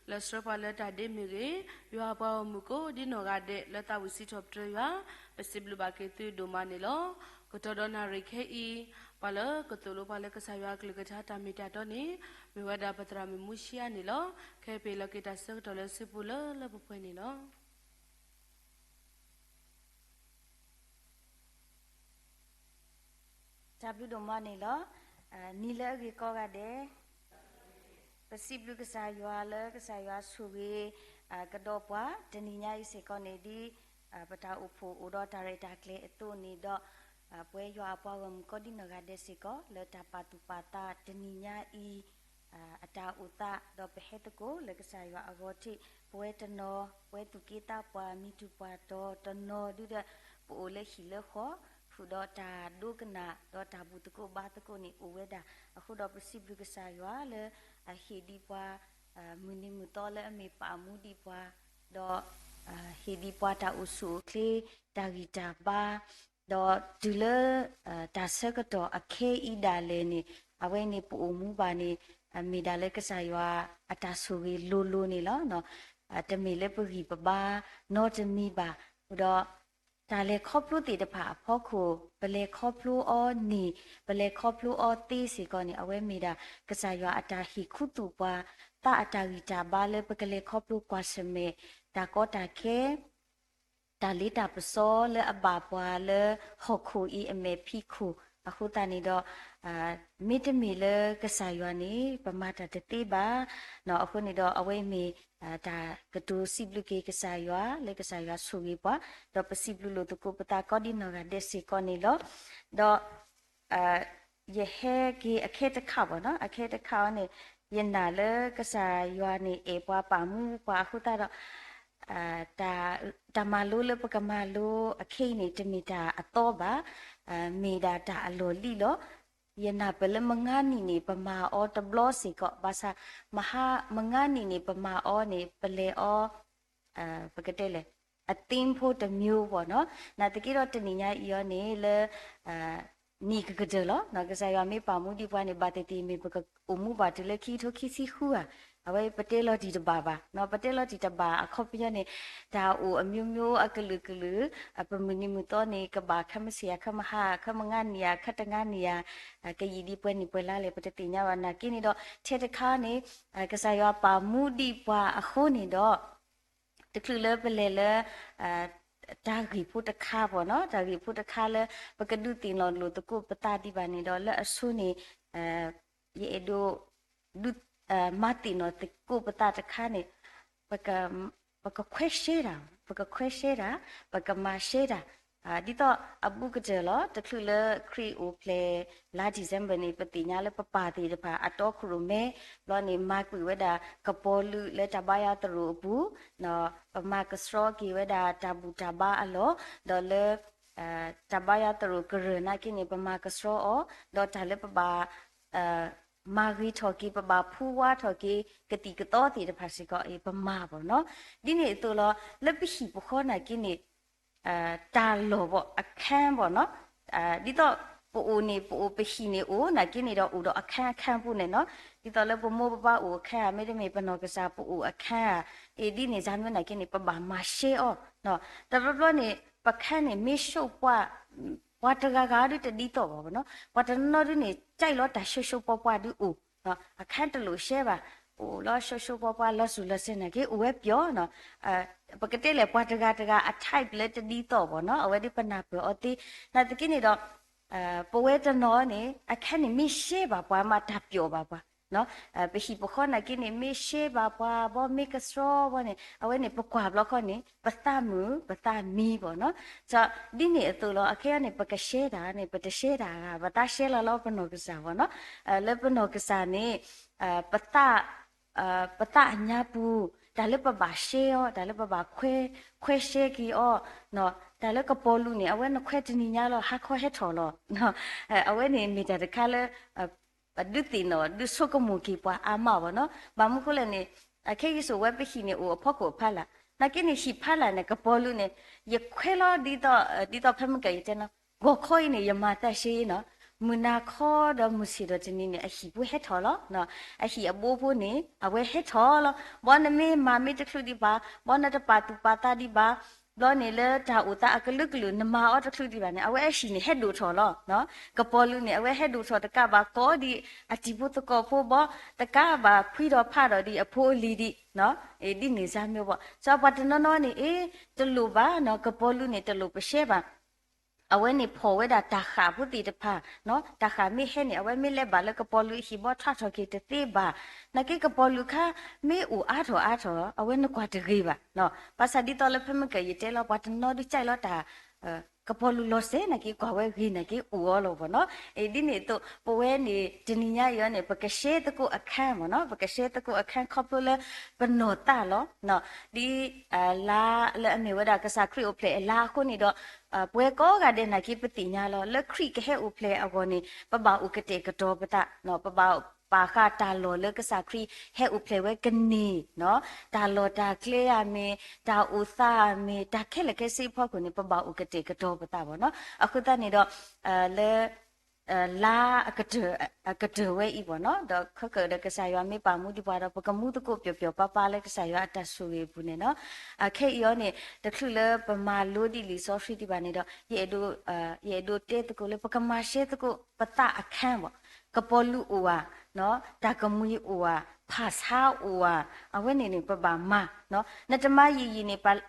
လၢဆှၢပှၤလၢတၢ်ဒ့မုၢ်ဂ့ၤ, ယွၤအပှၤဂီၢ်မုၢ်ကိးဒ်နီၢ်ဂၤဒဲး လၢသးဝံၣ်စံးထီၣ်ပတြၢၤယွၤ, ပစံးဘျုးဘၣ်က့ၤသုဒိၣ်မးန့ၣ်လီၤ. ကတီၢ်ဒီးနၣ်ရံၣ်ခဲအံၤ, ပှၤလၢကသိၣ်လိပှၤလၢကစၢ်ယွၤအကလုၢ်ကထါတၢ်မ့ၢ်တၢ်တီန့ၣ်, မ့ၢ်ဝဲဒၣ်ပသရၣ်မုၣ်မူဆံအါန့ၣ်လီၤ. ခဲအံၤပ့ၤလီၤက့ၤတၢ်ဆၢကတီၢ်လၢစုပူၤလၢလၢပှဲၤပှဲၤန့ၣ်လီၤ. တၢ်ဘျုးဒိၣ်မးန့ၣ်လီၤ. နံၤလၢအဂ့ၤကိးဂၤဒဲး, ပစံးဘျုးကစၢ်ယွၤလၢကစၢ်ယွၤဆိၣ်ဂ့ၤ ကဒီးပှၤ တနံၤညါအံၤစ့ၢ်ကီးန့ၣ် ဒ်ပတၢ်အိၣ်ဖှိၣ်အိၣ်ဒီးတၢ်ရဲၣ်တၢ်ကျဲၤအသိးန့ၣ်ဒီး, ပဝဲယွၤအပှၤဂီၢ်မုၢ်ကိးဒ်နီၢ်ဂၤဒဲးစ့ၢ်ကီး လၢတၢ်ပာ်သူၣ်ပာ်သးတနံၤညါအံၤ အတၢ်အိၣ်သး ဒီးပဟဲသကိးလၢကစၢ်ယွၤအဂီၢ်ထံး, ပဝဲတနီၤ ပဝဲသူၣ်က့သးပှၢ် မံၤတူၢ်ပှၢ်တီၤတနီၤဒုဒီး ပအိၣ်လၢဟံၣ်လၢဃီ, ဃုာ်ဒီးတၢ်ဒိကနၣ် ဒီးတၢ်ဘူၣ်သကိးဘါသကိးန့ၣ်အိၣ်ဝဲဒၣ်. အဃိဒီးပစံးဘျုးကစၢ်ယွၤလၢ အဟ့ၣ်ဒံးပှၤ မုၢ်နံၤမုၢ်သီလၢအမ့ၢ်ပာ်မူဒံးပှၤ, ဒီး ဟ့ၣ်ဒံးပှၤတၢ်အိၣ်ဆူၣ်အိၣ်ချ့, တၢ်ဂံၢ်တၢ်ဘါ, ဒီးတုၤလၢ တၢ်ဆၢကတီၢ်အခဲအံၤဒၣ်လဲာ်န့ၣ်, အဝဲန့ၣ်ပအိၣ်မူဘၣ်န့ၣ် မ့ၢ်ဒၣ်လၢကစၢ်ယွၤအတၢ်ဆိၣ်ဂ့ၤလိၤလိၤန့ၣ်လီၤ. တမ့ၢ်လၢပဂံၢ်ပဘါနီတမံၤဘၣ်. ဒီး တၢ်လဲၤခီဖျိသ့ၣ်တဖၣ်အဖီခိၣ် ပလဲၤခီဖျိအီၤန့ၣ်, ပလဲၤခီဖျိအီၤသ့စ့ၢ်ကီးန့ၣ် အဝဲမ့ၢ်ဒၣ် ကစၢ်ယွၤအတၢ်ဟ့ၣ်ခူသူၣ်ပှၤ သးအတၢ်ဂံၢ်တၢ်ဘါလၢပကလဲၤခီဖျိကွၢ်ဆၢၣ်မဲာ် တၢ်ကီတၢ်ခဲ တၢ်လ့တၢ်ပစီလၢအဘၣ်ပှၤလၢဟီၣ်ခိၣ်အံၤအမဲာ်ဖံးခိၣ်. အဃိသတးန့ၣ်ဒီး မ့တမ့ၢ်လၢကစၢ်ယွၤန့ၣ် ပမၤတၢ်တသ့ဘၣ်. အဃိန့ၣ်ဒီးအဝဲအံၤမ့ၢ် တၢ်ကတိၤစံးဘျုးက့ၤကစၢ်ယွၤ လၢကစၢ်ယွၤဆိၣ်ဂ့ၤပှၤ, ဒီးပစံးဘျုးလိာ်သကိးပသးကိးဒ်နီၢ်ဂၤဒဲးစ့ၢ်ကီးန့ၣ်လီၤ. ဒီး ယဟဲက့ၤအခဲတခါဘၣ်နီၤ, အခဲတခါအံၤန့ၣ် ယနာ်လၢကစၢ်ယွၤန့ၣ်အဲၣ်ပှၤပာ်မူပှၤအဃိသတးဒီး တၢ်မၤလိလၢပကမၤလိအခဲအံၤန့ၣ် တမ့ၢ်တၢ်အသီဘၣ်, မ့ၢ်ဒၣ်တၢ်အလီၢ်လံလီၤ. ယနာ်ပလၢမုၢ်ဂၤနံၤန့ၣ် ပမၤအီၤတဘျီစ့ၢ်ကီး, ဘၣ်ဆၣ် မုၢ်ဂၤနံၤန့ၣ် ပမၤအီၤန့ၣ် ပလဲၤအီၤ ပကတဲလဲၣ် အသ့ဖိတမျိုးဘၣ်နီၤ. နာ်သက့ဒီးတနံၤညါအံၤအီၤန့ၣ်လၢ နံၤကကတၢၢ်လီၤ. ကစၢ်ယွၤမ့ၢ်ပာ်မူဒံးပှၤန့ၣ် ဘၣ်သ့ၣ်သ့ၣ်မ့ၢ်ပကအိၣ်မူဘၣ်တုၤလၢခံကထိခံဆံဃုဧါ, အဝဲပတဲလီၤတံၢ်တဘၣ်ဘၣ်. ပတဲလီၤတံၢ်တဘၣ်အခီပညီန့ၣ် တၢ်အိၣ်အမျိုးမျိုးအကလုာ်ကလုာ်, ပမုၢ်နံၤမုၢ်သီန့ၣ် ကဘၣ်ခဲမုၢ်ဆ့ၣ်ဧါ, ခဲမုၢ်ဟါ, ခဲမုၢ်ဂၤနံၤဧါ, ခဲတဂၤနံၤဧါ, ကယံာ်ဒံးပှဲၤနံၣ်ပှဲၤလါလဲၣ် ပတသ့ၣ်ညါဘၣ်. နာ်က့န့ၣ်ဒီး ထဲတခါန့ၣ် ကစၢ်ယွၤပာ်မူဒံးပှၤအဃိန့ၣ်ဒီး တချုးလၢပလဲၤလၢ တၢ်ဂ့ၢ်ဖိတခါဘၣ်နီၤ, တၢ်ဂ့ၢ်ဖိတခါလၢ ပကဒုးသ့ၣ်နီၣ်လိာ်သကိးပသးဒံးဘၣ်န့ၣ်ဒီး လၢအဆိန့ၣ် ယအဲၣ်ဒိး ဒုး မၤသ့ၣ်နီၣ်သကိးပသးတခါန့ၣ် ပကခွဲးရှဲတၢ်, ပကခွဲးရှဲတၢ်, ပကမၤရှဲတၢ်, ဒ်သိးအဘူးကတၢၢ်လီၤ. တချုးလၢခရံာ်အိၣ်ဖျဲၣ်လါ December န့ၣ် ပသ့ၣ်ညါလၢပပၢ်သ့ၣ်တဖၣ် အတီခိၣ်ရိၣ်မဲ ဘျီန့ၣ် မၤကွံာ်ဝဲဒၣ်ကပီၤလုာ်လၢတၢ်ဘါယွၤသရိာ်အပူၤ, ပမၤကဆှီက့ၤဝဲဒၣ်တၢ်ဘူၣ်တၢ်ဘါအလီၢ်, ဒီးလၢ တၢ်ဘါယွၤသရိာ်ကရၢၢ်နာ်က့န့ၣ် ပမၤကဆှီအီၤ, ဒီးတၢ်လၢပဘၣ် မၤဂ့ၤထီၣ်က့ၤ ပဘၣ်ဖူဝါထီၣ်က့ၤ ကသံၣ်ကသီသ့ၣ်တဖၣ်စ့ၢ်ကီးအံၤ ပမၤဘၣ်နီၤ. ဒ်န့ၣ်အသိးလီၤ လၢပဟံၣ်ပဃီနာ်က့န့ၣ် တၢ်လီၢ်ဘၣ် အခန်းဘၣ်နီၤ, ဒ်သိးပအိၣ်န့ၣ် ပအိၣ်ပဟံၣ်န့ၣ်အိၣ်နာ်က့န့ၣ်ဒီး အိၣ်ဒီးအခန်း အခန်းပူၤန့ၣ်နီၤ, ဒ်သိးလၢပမိၢ်ပပၢ်အိၣ်အခန်းဧါ, မ့တမ့ၢ်ပနီၢ်ကစၢ်ပအိၣ်အခန်းဧါ, အ့ ဒ်န့ၣ်ဒ်မ့ၢ်နာ်က့န့ၣ် ပဘၣ်မၤရှဲအီၤ, တဘျီဘျီန့ၣ် ပခန်းန့ၣ် မ့ၢ်ရှုံးပှၢ် ပှၤတဂၤဂၤဒုတဒ်သိးဘၣ်နီၤ, ပှၤတနီၤနီၤဒုန့ၣ် ကြိုက်လီၤတၢ်ရှုံးရှုံးပှၢ်ပှၢ်ဒုအိၣ်, အခန်းတလိာ်ရှဲဘၣ်, အိၣ်လီၤရှုံးရှုံးပှၢ်ပှၢ် လီၤစူၤလီၤစဲနာ်က့ အိၣ်ဝဲပျီနီၤ, ပကတဲလဲၣ် ပှၤတဂၤတဂၤအ type လၢတဒ်သိးဘၣ်နီၤ, အဝဲဒုပနၢ်ပၢၢ်အီၤသ့, နာ်သက့န့ၣ်ဒီး ပဝဲတနီၤန့ၣ် အခန်းန့ၣ် မ့ၢ်ရှဲဘၣ်ပှၤမး တၢ်ပျီဘၣ်ပှၤ, ပဟံၣ်ပဃီနာ်က့န့ၣ် မ့ၢ်ရှဲဘၣ်ပှၤဘၣ် မ့ၢ်ကဆှီဘၣ်န့ၣ် အဝဲန့ၣ် ပကွၢ်ဘျီခီန့ၣ် ပသးမုာ် ပသးမံဘၣ်နီၤ, ဒ်န့ၣ်အသိးလီၤ အခဲအံၤန့ၣ် ပကရှဲတၢ်န့ၣ် ပတရှဲတၢ်ဂၤ ပသးရှဲလီၤလီၤ ပနီၢ်ကစၢ်ဘၣ်နီၤ, လၢပနီၢ်ကစၢ်န့ၣ် ပသး ပသးအညါပူၤ တၢ်လၢပဘၣ်ရှဲအီၤ တၢ်လၢပဘၣ်ခွဲးရှဲက့ၤအီၤ, တၢ်လၢကပီၤလူာ်န့ၣ် အဝဲနခွဲးတနံၤညါလီၤ ဟါခီဟဲထီၣ်လီၤ, အဝဲန့ၣ်မ့ၢ်တၢ်တခါလၢ ဒုးသ့ၣ်နီၣ် ဒုးဆိကမိၣ်က့ၤပှၤအါမးဘၣ်နီၤ, ဘၣ်မနုၤဃိလဲၣ်န့ၣ် အခဲအံၤစိၤဝဲပဟံၣ်န့ၣ် အိၣ်အဖီခိၣ်အဖီလာ်, နာ်က့န့ၣ် ဟံၣ်ဖီလာ်န့ၣ် ကပီၤလူာ်န့ၣ် ယခွဲးလီၤဒ်သိး ဒ်သိးဖဲမုၢ်ကၢၤယတဲနီၤ ဂီၤခီအံၤန့ၣ် ယမၤသးရှဲနီၤ မုၢ်နၤခီဒီးမုၢ်ဆ့ၣ်ဒီးတနံၤန့ၣ် အဟံၣ်ဖိဟဲထီၣ်လီၤ. အဟံၣ်အဘိဖိန့ၣ် အဝဲဟဲထီၣ်လီၤ. ဘီနမ့ၢ်မၤမ့ၢ်တချုးဒံးဘၣ်, ဘီနတပာ်သူၣ်ပာ်သးဒံးဘၣ်, ဘီန့ၣ်လၢတၢ်အိၣ်သးအကလုာ်ကလုာ် နမၤအီၤတချုးဒံးဘၣ်န့ၣ် အဝဲအဟံၣ်န့ၣ်ဟဲဒိၣ်ထီၣ်လီၤ. ကပီၤလူၤန့ၣ် အဝဲဟဲဒိၣ်ထီၣ်တကးဘၣ် ကိးဒံးအတံၤဖိသကိးဖိဘီ, တကးဘၣ်ဖှံဒီးဖးဒီးဒံးအဖိအလံၤဒံး, ဒ်န့ၣ်စၢ်မ့ၢ်ဘီ, စီၤပှၤတနီၤနီၤန့ၣ် အ့ တလိၣ်ဘၣ်နီၤ, ကပီၤလူၤန့ၣ် တလိၣ်ပရှဲဘၣ်. အဝဲန့ၣ်ဖီၣ်ဝဲဒၣ်တၢ်ဃာ်ဖိသ့ၣ်တဖၣ်, တၢ်ဃာ်မ့ၢ်ဟဲန့ၣ် အဝဲမ့ၢ်လဲၤဘၣ်လၢကပီၤလူၤအဟံၣ်ဘီ ထွးထီၣ်က့ၤတသ့ဘၣ်. နာ်က့ကပီၤလူၤခါ မ့ၢ်အိၣ်အါထီၣ်အါထီၣ် အဝဲနကွၢ်တဂ့ၤဘၣ်. ဘၣ်ဆၣ်ဒ်သိးလၢဖဲမုၢ်ကယတဲလီၤ ပှၤတနီၤဒုးကၠဲးလီၤတၢ် ကပီၤလူၤလီၤစဲးနာ်က့ ကွၢ်ဝဲဂ့ၤနာ်က့အိၣ်အီၤလီၤဘီနီၤ. ဒ်န့ၣ်အသိး ပဝဲန့ၣ် တနံၤညါအံၤအီၤန့ၣ် ပကရှဲသကိးအခန်းဘီနီၤ, ပကရှဲသကိးအခန်း ခီဖျိလၢပနီၢ်သးလီၤ. ဒ် လါလၢအမ့ၢ်ဝဲဒၣ်ကစၢ်ခရံာ်အိၣ်ဖျဲၣ်အလါအဃိန့ၣ်ဒီး ပဝဲကိးဂၤဒဲးနာ်က့ပသ့ၣ်ညါလီၤ လၢခရံာ်ကဟဲအိၣ်ဖျဲၣ်အဂီၢ်န့ၣ် ပဘၣ်အိၣ်ကတဲာ်ကတီၤပသး, ပဘၣ်ပာ်ဃာ်တၢ်လီၢ်လၢကစၢ်ခရံာ်ဟဲအိၣ်ဖျဲၣ်ဝဲကန့ၢ်, တၢ်လီၢ်တၢ်ကျဲဧါမ့ၢ်, တၢ်အိၣ်သးဧါမ့ၢ်, တၢ်ခဲလၢာ်ခဲဆ့အဖီခိၣ်န့ၣ် ပဘၣ်အိၣ်ကတဲာ်ကတီၤပသးဘီနီၤ. အဃိသတးန့ၣ်ဒီး လၢ လါအကတၢၢ်ဝဲအံၤဘီနီၤ, ဒီးခဲကၢၣ်ဒီးကစၢ်ယွၤမ့ၢ်ပာ်မူဒံးပှၤဒီး ပကမူသကိးပျီပျီပါပါလၢကစၢ်ယွၤအတၢ်ဆိၣ်ဂ့ၤအပူၤန့ၣ်နီၤ. ခဲအံၤအီၤန့ၣ် တချုးလၢပမၤလိဒံးလံာ်စီဆှံဒံးဘၣ်န့ၣ်ဒီး ယအဲၣ်ဒိး ယအဲၣ်ဒိးတဲသကိးလၢ ပကမၤရှဲသကိးပသးအခန်းဘီ, ကပီၤလူၤအိၣ်ဧါ, တၢ်ကမှံၤအိၣ်ဧါ, ဖၣ်ဆါအိၣ်ဧါ, အဝဲန့ၣ်န့ၣ် ပဘၣ်မၤ, နတမၤယံာ်ယံာ်န့ၣ်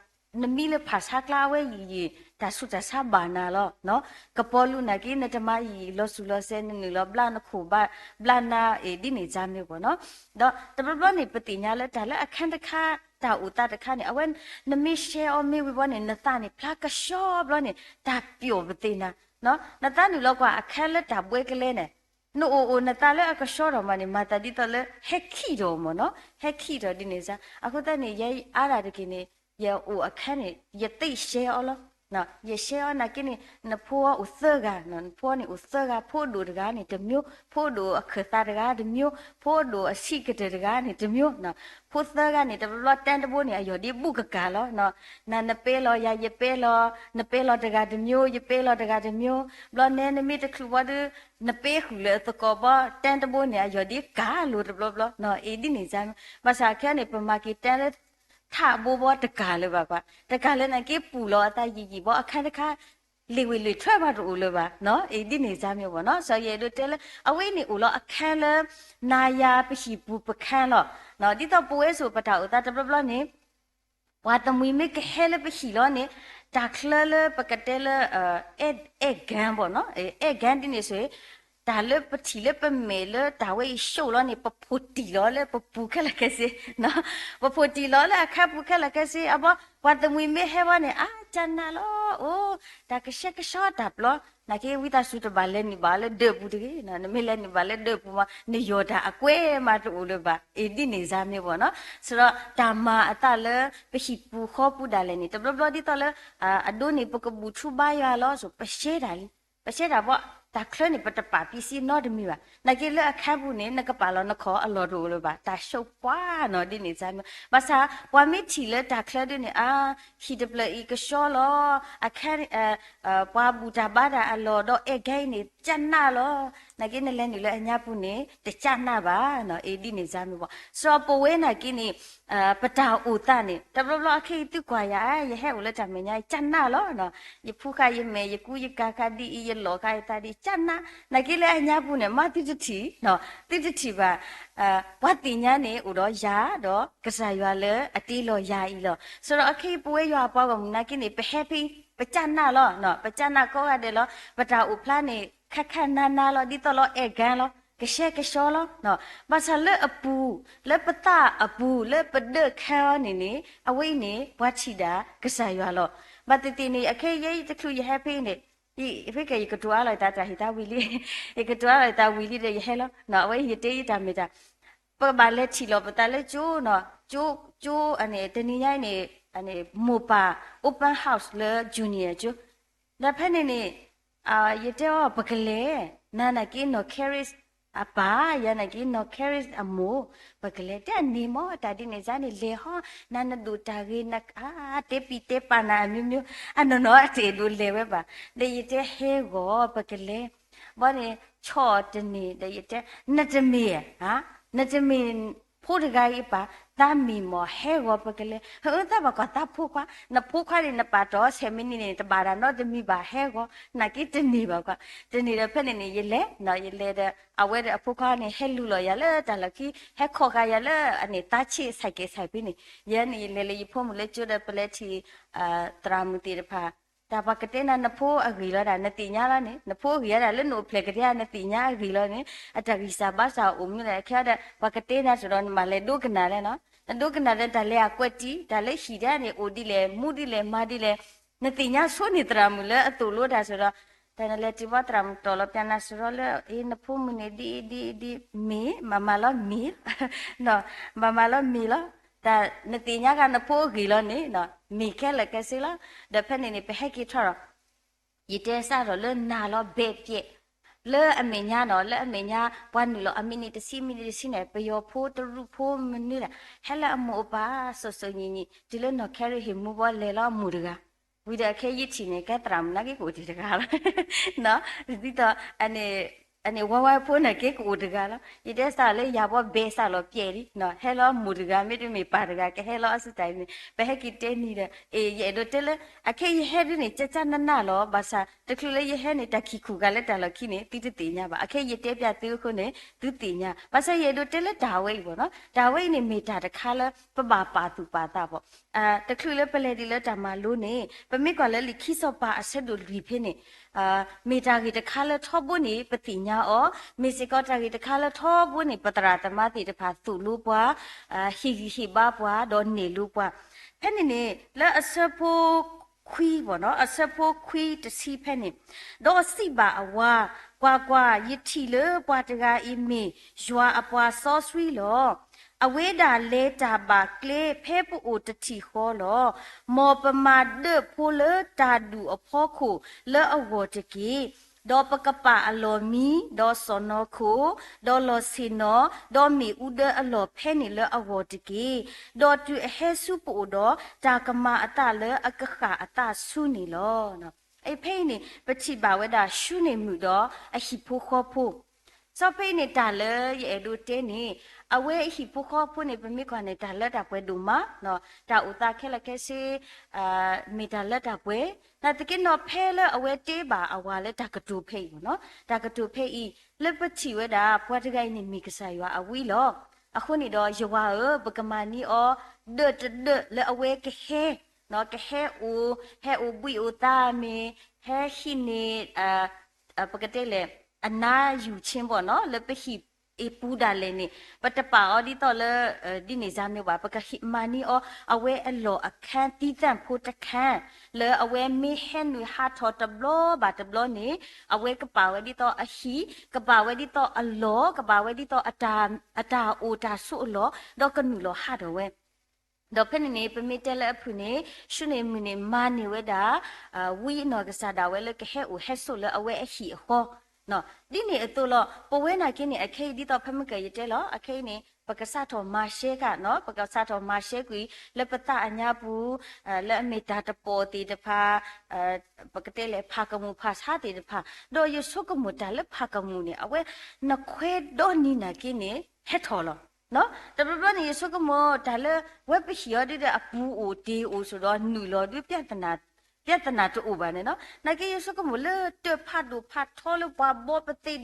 နမံလၢဖၣ်ဆါကျါအဝဲယံာ်ယံာ် တၢ်ဆူးတၢ်ဆါဘၣ်နၤလီၤ. ကပီၤလူၤနာ်က့ နတမၤယံာ်ယံာ် လီၤစူၤလီၤစဲး နနုာ်လီၤဘျါနခိၣ်ဘၣ် ဘျါနၤ အ့ၣ် ဒ်န့ၣ်စၢ်မ့ၢ်ဘီနီၤ. ဒီးတဘျီဘျီန့ၣ် ပသ့ၣ်ညါလၢတၢ်လၢအခန်းတခါ တၢ်အိၣ်သးတခါန့ၣ် အဝဲ နမ့ၢ်ရှဲအီၤမ့ၢ်ဝံၤဘီန့ၣ် နသးန့ၣ် ဖျါကဆှီဘျီန့ၣ် တၢ်ပျီၣ်ပသ့ၣ်နၤ နသးနုာ်လီၤကွၢ်အခန်းလၢတၢ်ဘှဲကလဲန့ၣ် နအိၣ်အိၣ်နသးလၢအကဆှီထီၣ်မးန့ၣ် မၤသးဒ်သိးလၢ ဟဲခံးထီၣ်မ့ၢ်နီၤ, ဟဲခံးထီၣ်ဒ်န့ၣ်စၢ်. အဃိသတးန့ၣ် ယအါဒၣ်တက့ၢ်န့ၣ် ယအိၣ်အခန်းန့ၣ် ယသ့ၣ်ရှဲအီၤလီၤ. ယရှဲအီၤနာ်က့န့ၣ် နဖိအိၣ်သၢဂၤ, နဖိန့ၣ်အိၣ်သၢဂၤ, ဖိဒိၣ်တဂၤန့ၣ်တမျိုး, ဖိဒိၣ်အခၢၣ်သးတဂၤတမျိုး, ဖိဒိၣ်အဆံးကတၢၢ်တဂၤန့ၣ်တမျိုး, ဖိသၢဂၤန့ၣ် တဘျီဘျီတၢ်တဘိန့ၣ် အယီၢ်ဒ်ဘူၣ်ကကၤလီၤ. န နပဲလီၤယၤ ယပဲလီၤ, နပဲလီၤတဂၤတမျိုး ယပဲလီၤတဂၤတမျိုး, ဘျီနဲနမ့ၢ်တချုးဘီဒီး နပဲဃုာ်လၢအသကိးဘီ တၢ်တဘိန့ၣ် အယီၢ်ဒ်ကၤလိၤတဘျီဘျီ, အ့ၣ် ဒ်န့ၣ်စၢ်. ဘၣ်ဆၣ်ခဲအံၤန့ၣ် ပမၤက့ၤတၢ်လၢ ထးဘိဘီတကၤလၢၤဘၣ်ကွၢ်, တကၤလၢနာ်က့ပူၤလီၤအသးယံာ်ယံာ်ဘီ အခန်းတခါ လ့ၣ်ဝ့ၢ်လ့ၣ်ထွဲဘၣ်တအိၣ်လၢၤဘၣ်, အ့ၣ် ဒ်န့ၣ်စၢ်မ့ၢ်ဘီနီၤ. စီၤယအဲၣ်ဒိးတဲလၢ အဝဲအံၤန့ၣ်အိၣ်လီၤအခန်းလၢ နၤယၤပဟံၣ်ပူၤပခန်းလီၤ. ဒ်သိးပဝဲစိၤပတၢ်အိၣ်သးတဘျီဘျီန့ၣ် ပှၤတမှံၤမ့ၢ်ကဟဲလၢပဟံၣ်လီၤန့ၣ် တၢ်ချၢလၢပကတဲလၢ အဲၣ်ကၢၣ်ဘီနီၤ, အဲၣ်ကၢၣ်ဒ်န့ၣ်ဆိၣ် တၢ်လၢပထံၣ်လၢပမဲာ်လၢတၢ်ဝဲအံၤဆိၣ်လီၤန့ၣ် ပဖိးတံၢ်လီၤလၢပပူၤခဲလၢာ်ခဲဆ့, ပဖိးတံၢ်လီၤလၢအခါပူၤခဲလၢာ်ခဲဆ့, အဘီ ပှၤတမှံၤမ့ၢ်ဟဲဘီန့ၣ် အါကနၣ်လီၤ, အိၣ် တၢ်ကဆှဲကဆှီတၢ်ပျီ, နာ်က့ဝံသးစူၤတဘၣ်လဲၤနုာ်ဘၣ်လၢဒၢးပူၤတဂ့ၤ, နမ့ၢ်လဲၤနုာ်ဘၣ်လၢဒၢးပူၤမး နယီၢ်တၢ်အကွဲးမးတအိၣ်လၢၤဘၣ်, အ့ၣ် ဒ်န့ၣ်စၢ်မ့ၢ်ဘီနီၤ. စဒီးတၢ်မၤအသးလၢ ပဟံၣ်ပူၤဃီပူၤဒၣ်လဲာ်န့ၣ် တဘျီဘျီဒ်သိးလၢ အဒိန့ၣ် ပကဘူၣ်ထူဘါယွၤလီၤ, ပရှဲတၢ်လံ, ပရှဲတၢ်ဘီ တၢ်ချၢန့ၣ် ပတပာ်ပံစံနီတမံၤဘၣ်. နာ်က့လၢအခါပူၤန့ၣ် နကပာ်လီၤနခီၣ်အလီၢ်တအိၣ်လၢၤဘၣ်, တၢ်ဆိးပှၢ်နီၤ ဒ်န့ၣ်စၢ်မ့ၢ်. ဘၣ်ဆၣ် ပှၤမ့ၢ်ထံၣ်လၢတၢ်ချၢဒ်န့ၣ် အါ ဟံၣ်တဖျၢၣ်အံၤကဆှီလီၤ, အခါ ပှၤဘူၣ်တၢ်ဘါတၢ်အလီၢ်ဒီးအဲၣ်ကၢၣ်အံၤန့ၣ် ကနၣ်လီၤ, နာ်က့နလဲၤနုာ်လၢအညါပူၤန့ၣ် တကနၣ်ဘၣ်နီၤ, အ့ၣ် ဒ်န့ၣ်စၢ်မ့ၢ်ဘီ. စဒီးပဝဲနာ်က့န့ၣ် ပတၢ်အိၣ်သးန့ၣ် တဘျီဘျီအခါအံၤသုကွၢ်ယၤ ယဟဲအိၣ်လၢတၢ်မဲာ်ညါ ကနၣ်လီၤ, ယဖူဃာ်ယမဲာ် ယကူယကၤဃာ်ဒ်အံၤ ယလီၢ်ဃာ်ယသးဒ်အံၤ ကနၣ်, နာ်က့လၢအညါပူၤန့ၣ် မ့ၢ်သုတထံၣ်, သုတထံၣ်ဘၣ်. ပှၤသ့ၣ်ညါန့ၣ် အိၣ်ဒီးယၤဒီးကစၢ်ယွၤလၢအတ့လီၤယၤအံၤလီၤ. စဒီးအခါအံၤ ပဝဲယွၤအပှၤဂီၢ်မုၢ်နာ်က့န့ၣ် ပဟဲဖဲအံၤ ပကနၣ်လီၤ, ပကနၣ်ကိးဂၤဒဲးလီၤ, ပတၢ်အိၣ်ဖျါန့ၣ် ခါခါနါနါလီၤ, ဒ်သိးလီၤအဲၣ်ကၢၣ်လီၤ, ကဆှဲကဆှီလီၤ. ဘၣ်ဆၣ်လၢအပူၤ လၢပသးအပူၤ လၢပဒၢးခဲအီၤန့ၣ်န့ၣ် အဝဲအံၤန့ၣ် ပှၤထံၣ်ဒၣ်ကစၢ်ယွၤလီၤ. ဘၣ်သ့ၣ်သ့ၣ်န့ၣ် အခဲအံၤယဲတချုးယဟဲဖဲအံၤန့ၣ် ဖဲကဲယကတိၤအါလီၤတၢ်တၢ်ဟ့ၣ်သးဝံၤလံ, ယကတိၤအါလီၤတၢ်ဝံၤလံဒီးယဟဲလီၤ. အဝဲယတဲယတၢ်မ့ၢ်တၢ် ပကဘၣ်လဲၤထံၣ်လီၤပသးလၢကၠိနီၤ, ကၠိ ကၠိ တနံၤညါအံၤန့ၣ် မိၢ်ပၢ် open house လၢ Junior ကၠိ ဒီးဖဲန့ၣ်န့ၣ် ယတဲအီၤ ပကလဲၤ နၤနာ်က့နီၢ် Charis အပၢ်ယၤနာ်က့ နီၢ်ခဲရံၣ်အမိၢ်, ပကလဲၤတဲအန့ၣ်မ့ၢ် တၢ်ဒ်န့ၣ်စ့ၢ်န့ၣ် လဲၤဟီ နၤနဒိၣ်တၢ်ဂ့ၤ နတဲပံၤတဲပာ်နၤအမျိုးမျိုး အနီၢ်နီၢ်အတအဲၣ်ဒိးလဲၤဝဲဘၣ်. ဒီးယတဲဟဲဂီၤ ပကလဲၤ ဘီန့ၣ် ဆီၣ်တန့ၢ် ဒီးယတဲ နတမ့ၢ်ဧါ, နတမ့ၢ်ဖိတဂၤအံၤပၢ်, သးမ့ၢ်မ့ၢ် ဟဲဂီၤပကလဲၤ. ဟၢ သးဘၣ်ကွၢ်သးဖိခွါ, နဖိခွါန့ၣ် နပာ်တီၢ်ဆဲးမံးနံးန့ၣ် တဘၣ်တၢ်နီတမံၤဘၣ် ဟဲဂီၤ, နာ်က့တန့ၢ်ဘၣ်ကွၢ်. တန့ၢ်ဒီးဖဲန့ၣ်န့ၣ် ယလဲၤ, ယလဲၤဒီး အဝဲဒီးအဖိခွါန့ၣ် ဟဲလူလီၤယၤလၢတၢ်လီၢ်ခံ, ဟဲခိးဃာ်ယၤလၢအန့ၣ် သးဆံး ဆိုင်ကယ်ဆိုင် ဖဲန့ၣ်, ယဲန့ၣ် ယလဲၤလၢယဖိမုၣ်လၢကၠိဒီး ပလဲၤထံၣ် သရၣ်မုၣ်သ့ၣ်တဖၣ် တၢ်ပှၤကတဲနၤ နဖိအဂ့ၢ်လီၤဒၣ် နသ့ၣ်ညါလီၤန့ၣ်, နဖိအဂ့ၢ်ဒၣ်လၢနအိၣ်ဖျဲၣ်ကဒဲဧါ နသ့ၣ်ညါအဂ့ၢ်လီၤန့ၣ်, အတၢ်ဂံၢ်စၢ်ဘါစၢ်အိၣ်မနုၤလဲၣ် အခဲအံၤဒီး ပှၤကတဲနၤစ့ၢ်ဒီး နဘၣ်လဲၤဒိကနၣ်လဲၣ်နီၤ, နဒိကနၣ်ဒီး တၢ်လဲၤအကွဲးတံၢ် တၢ်လၢဟံၣ်ဒၣ်န့ၣ် အိၣ်ဒ်လဲၣ် မူဒ်လဲၣ် မၤဒ်လဲၣ်, နသ့ၣ်ညါဆိန့ၢ်သရၣ်မုၣ်လၢအသိၣ်လိတၢ်စ့ၢ်ဒီး တၢ်နလဲၤတုၤဘၣ်သရၣ်မုၣ်တီၢ်လီၤပြနၤစ့ၢ်ဒီးလၢ အ့ နဖိမုၣ်န့ၣ် ဒ်အံၤဒ်အံၤဒ် မ့ၢ် ဘၣ်မၤလီၤမ့ၢ် ဘၣ်မၤလီၤမ့ၢ်လီၤ. တၢ်နသ့ၣ်ညါဃာ်နဖိအဂ့ၢ်လီၤန့ၣ် မ့ၢ်ခဲလၢာ်ခဲဆ့လီၤ. ဒီးဖဲန့ၣ်န့ၣ် ပဟဲက့ၤထီၣ်ဒီး ယတဲစးထီၣ်လၢနၤလီၤ ဘဲးပျဲး လၢအမဲာ်ညါနီၤ လၢအမဲာ်ညါ ပှၤနုာ်လီၤအမံးနံးတဆံ မံးနံးတဆံန့ၣ် ပယီၤဖိတရူးဖိမနုၤလဲၣ် ဟဲလၢအမိၢ်အပၢ် စိၤစိၤညံၤညံၤ တုၤလၢနီၢ်ခဲရံၣ်ဟ့ၣ်မူဘီလဲၤလီၤအမိၢ်တဂၤ, ဝံၤဒီးအခဲယထံၣ်န့ၣ် ကဲသရၣ်မုၣ်နာ်က့ကအိၣ်တ့ၢ်တဂၤလီၤ. ဒ်သိး အန့ၣ် ဝါဝါဖိနာ်က့ကအိၣ်တဂၤလီၤ. ယတဲစးလၢယၤဘီဘဲးစးလီၤပျဲးလံ, ဟဲလီၤအမိၢ်တဂၤ မ့တမ့ၢ်ပၢ်တဂၤ ကဟဲလီၤအစုတၢ်အံၤန့ၣ် ပဟဲက့ၤတဲနံၤဒီး အ့ ယအဲၣ်ဒိးတဲလၢ အခဲယဟဲဒ်န့ၣ် ကကနနၢ်လီၤ. ဘၣ်ဆၣ်တချုးလၢယဟဲန့ၣ် တၢ်ခံးခိၣ်ဂၤလၢတၢ်လီၢ်ခံန့ၣ် သုတသ့ၣ်ညါဘၣ်. အခဲယတဲပျးသုအဃိန့ၣ် သုသ့ၣ်ညါ. ဘၣ်ဆၣ်ယအဲၣ်ဒိးတဲလၢတၢ်ဝဲအံၤဘၣ်နီၤ, တၢ်ဝဲအံၤန့ၣ် မ့ၢ်တၢ်တခါလၢ ပဘၣ်ပာ်သူၣ်ပာ်သးဘၣ်. တချုးလၢပလဲၤဒ်လၢတၢ်မၤလိန့ၣ် ပမ့ၢ်ကွၢ်လၢလံာ်ခံစီၤပၤအဆၢဒိၣ်လွံၢ်ဖဲန့ၣ် မ့ၢ်တၢ်ဂ့ၢ်တခါလၢထီဘိန့ၣ် ပသ့ၣ်ညါအီၤ, မ့ၢ်စ့ၢ်ကီးတၢ်ဂ့ၢ်တခါလၢထီဘိန့ၣ် ပသရၣ်သမါသ့ၣ်တဖၣ်သိၣ်လိပှၤ, ဟ့ၣ်ဂံၢ်ဟ့ၣ်ဘါပှၤ ဒီးနဲၣ်လိပှၤ. ဖဲန့ၣ်န့ၣ် လၢအဆၢဖိခွံဘၣ်နီၤ, အဆၢဖိခွံတဆံဖဲန့ၣ်, ဒီးစံးဘၣ်အဝၤ, ကွၢ်ကွၢ်, ယထံၣ်လၢပှၤတဂၤအံၤမ့ၢ်ယွၤအပှၤစီဆှံလီၤ. အဝဲဒၣ်လဲၤတၢ်ဘၣ်ကျဲဖဲပအိၣ်တထံၣ်ဃီလီၤ. မ်ပမၤဒၢးဖိလၢတၢ်ဒူၣ်အဖီခိၣ်လၢအဂီၢ်တက့ၢ်. ဒီးပကပာ်အလီၢ်မံ, ဒီးစီၢ်နီၤခိၣ်, ဒီးလီၢ်ဆ့ၣ်နီၤ, ဒီးမ့ၣ်အူဒၢအလီၢ်ဖဲန့ၣ်လၢအဂီၢ်တက့ၢ်. ဒီးတုၤအဟဲဆူပအိၣ်ဒီး, တၢ်ကမၤအသးလၢအကဃၣ်အသးဆူန့ၣ်လီၤ. အဖဲအံၤန့ၣ် ပထံၣ်ဘၣ်ဝဲဒၣ် ၡူန့ၢ်မုၣ်ဒီးအဟံၣ်ဖိဃီဖိ စီၤဖဲအံၤန့ၣ် တၢ်လၢယအဲၣ်ဒိးတဲန့ၣ် အဝဲအဟံၣ်ဖိဃီဖိန့ၣ် ပမ့ၢ်ကွၢ်န့ၣ် တၢ်လၢတၢ်ပှဲၤဒိၣ်မး, တၢ်အိၣ်သးခဲလၢာ်ခဲဆ့ မ့ၢ်တၢ်လၢတၢ်ပှဲၤ, နာ်သက့နီၤ ဖဲလၢအဝဲတဲဘၣ်အဝၤလၢတၢ်ကတိၤဖဲအံၤဘၣ်နီၤ, တၢ်ကတိၤဖဲအံၤ လၢပထံၣ်ဝဲဒၣ် ပှၤတဂၤအံၤန့ၣ် မ့ၢ်ကစၢ်ယွၤအဝံလီၤ. အဃိန့ၣ်ဒီး ယဝၤဧၢ, ပကမၤန့ၢ်အီၤ ဒၢးတဒၢးလၢအဝဲကဟဲ ကဟဲအိၣ်, ဟဲအိၣ်ဘှံးအိၣ်သါမ့ၢ်, ဟဲဟံးန့ၢ် ပကတဲလဲၣ် အနါယူၢ်ဆ့ဘၣ်နီၤ လၢပဟံၣ်အပူၤဒၣ်လဲာ်န့ၣ် ပတပာ်အီၤဒ်သိးလၢ ဒ်န့ၣ်စ့ၢ်မ့ၢ်ဘၣ်, ပကမၤန့ၢ်အီၤ အဝဲအလီၢ်အခန်း သီးသန့်ဖိတခန်း လၢအဝဲမ့ၢ်ဟဲနုာ်ဟးထီၣ်တဘျီဘၣ်တဘျီန့ၣ် အဝဲကပာ်ဝဲဒ်သိးအဟံၣ်, ကပာ်ဝဲဒ်သိးအလီၢ်, ကပာ်ဝဲဒ်သိး အတၢ်အိၣ်တၢ်ဆိးအလီၢ်, ဒီးကနုာ်လီၤဟးထီၣ်ဝဲ ဒီးဖဲန့ၣ်န့ၣ် ပမ့ၢ်တဲလၢအဖုၣ်န့ၣ် ၡူန့ၢ်မုၣ်န့ၣ် မၤန့ၢ်ဝဲဒၣ် ဝံအနီၢ်ကစၢ်ဒၣ်ဝဲလၢကဟဲအိၣ်ဟဲဆိးလၢအဝဲအဟံၣ်အဃီ, ဒ်န့ၣ်အသိးလီၤ. ပဝဲနာ်က့န့ၣ် အခဲအံၤဒ်သိးဖဲမုၢ်ကၢၢ်ယတဲလီၤ, အခဲအံၤန့ၣ် ပကစးထီၣ်မၤရှဲဃာ်နီၤ, ပကစးထီၣ်မၤရှဲကွံာ် လၢပသးအညါပူၤ လၢအမ့ၢ်တၢ်တပီၢ်သ့ၣ်တဖၣ် ပကတဲလဲၣ် ဖးကမူၣ်ဖးဆါသ့ၣ်တဖၣ်, ဒီးယဆိကမိၣ်တၢ်လၢဖးကမူၣ်န့ၣ် အဝဲ နခွဲးဒီနံၤနာ်က့န့ၣ် ဟဲထီၣ်လီၤ. တဘျီဘျီန့ၣ် ယဆိကမိၣ်တၢ်လၢ ဝဲပဟံၣ်အီၤဒ်ဒီးအပူၤအိၣ်တ့ၢ်အိၣ်ဆိးဒီးနုာ်လီၤဒ် ပြဿနာတအိၣ်ဘၣ်န့ၣ်နီၤ. နာ်က့ယဆိကမိၣ်လၢတၢ်ဖးဒိၣ်ဖးထီလၢပှၤဘီပသ့ဒီး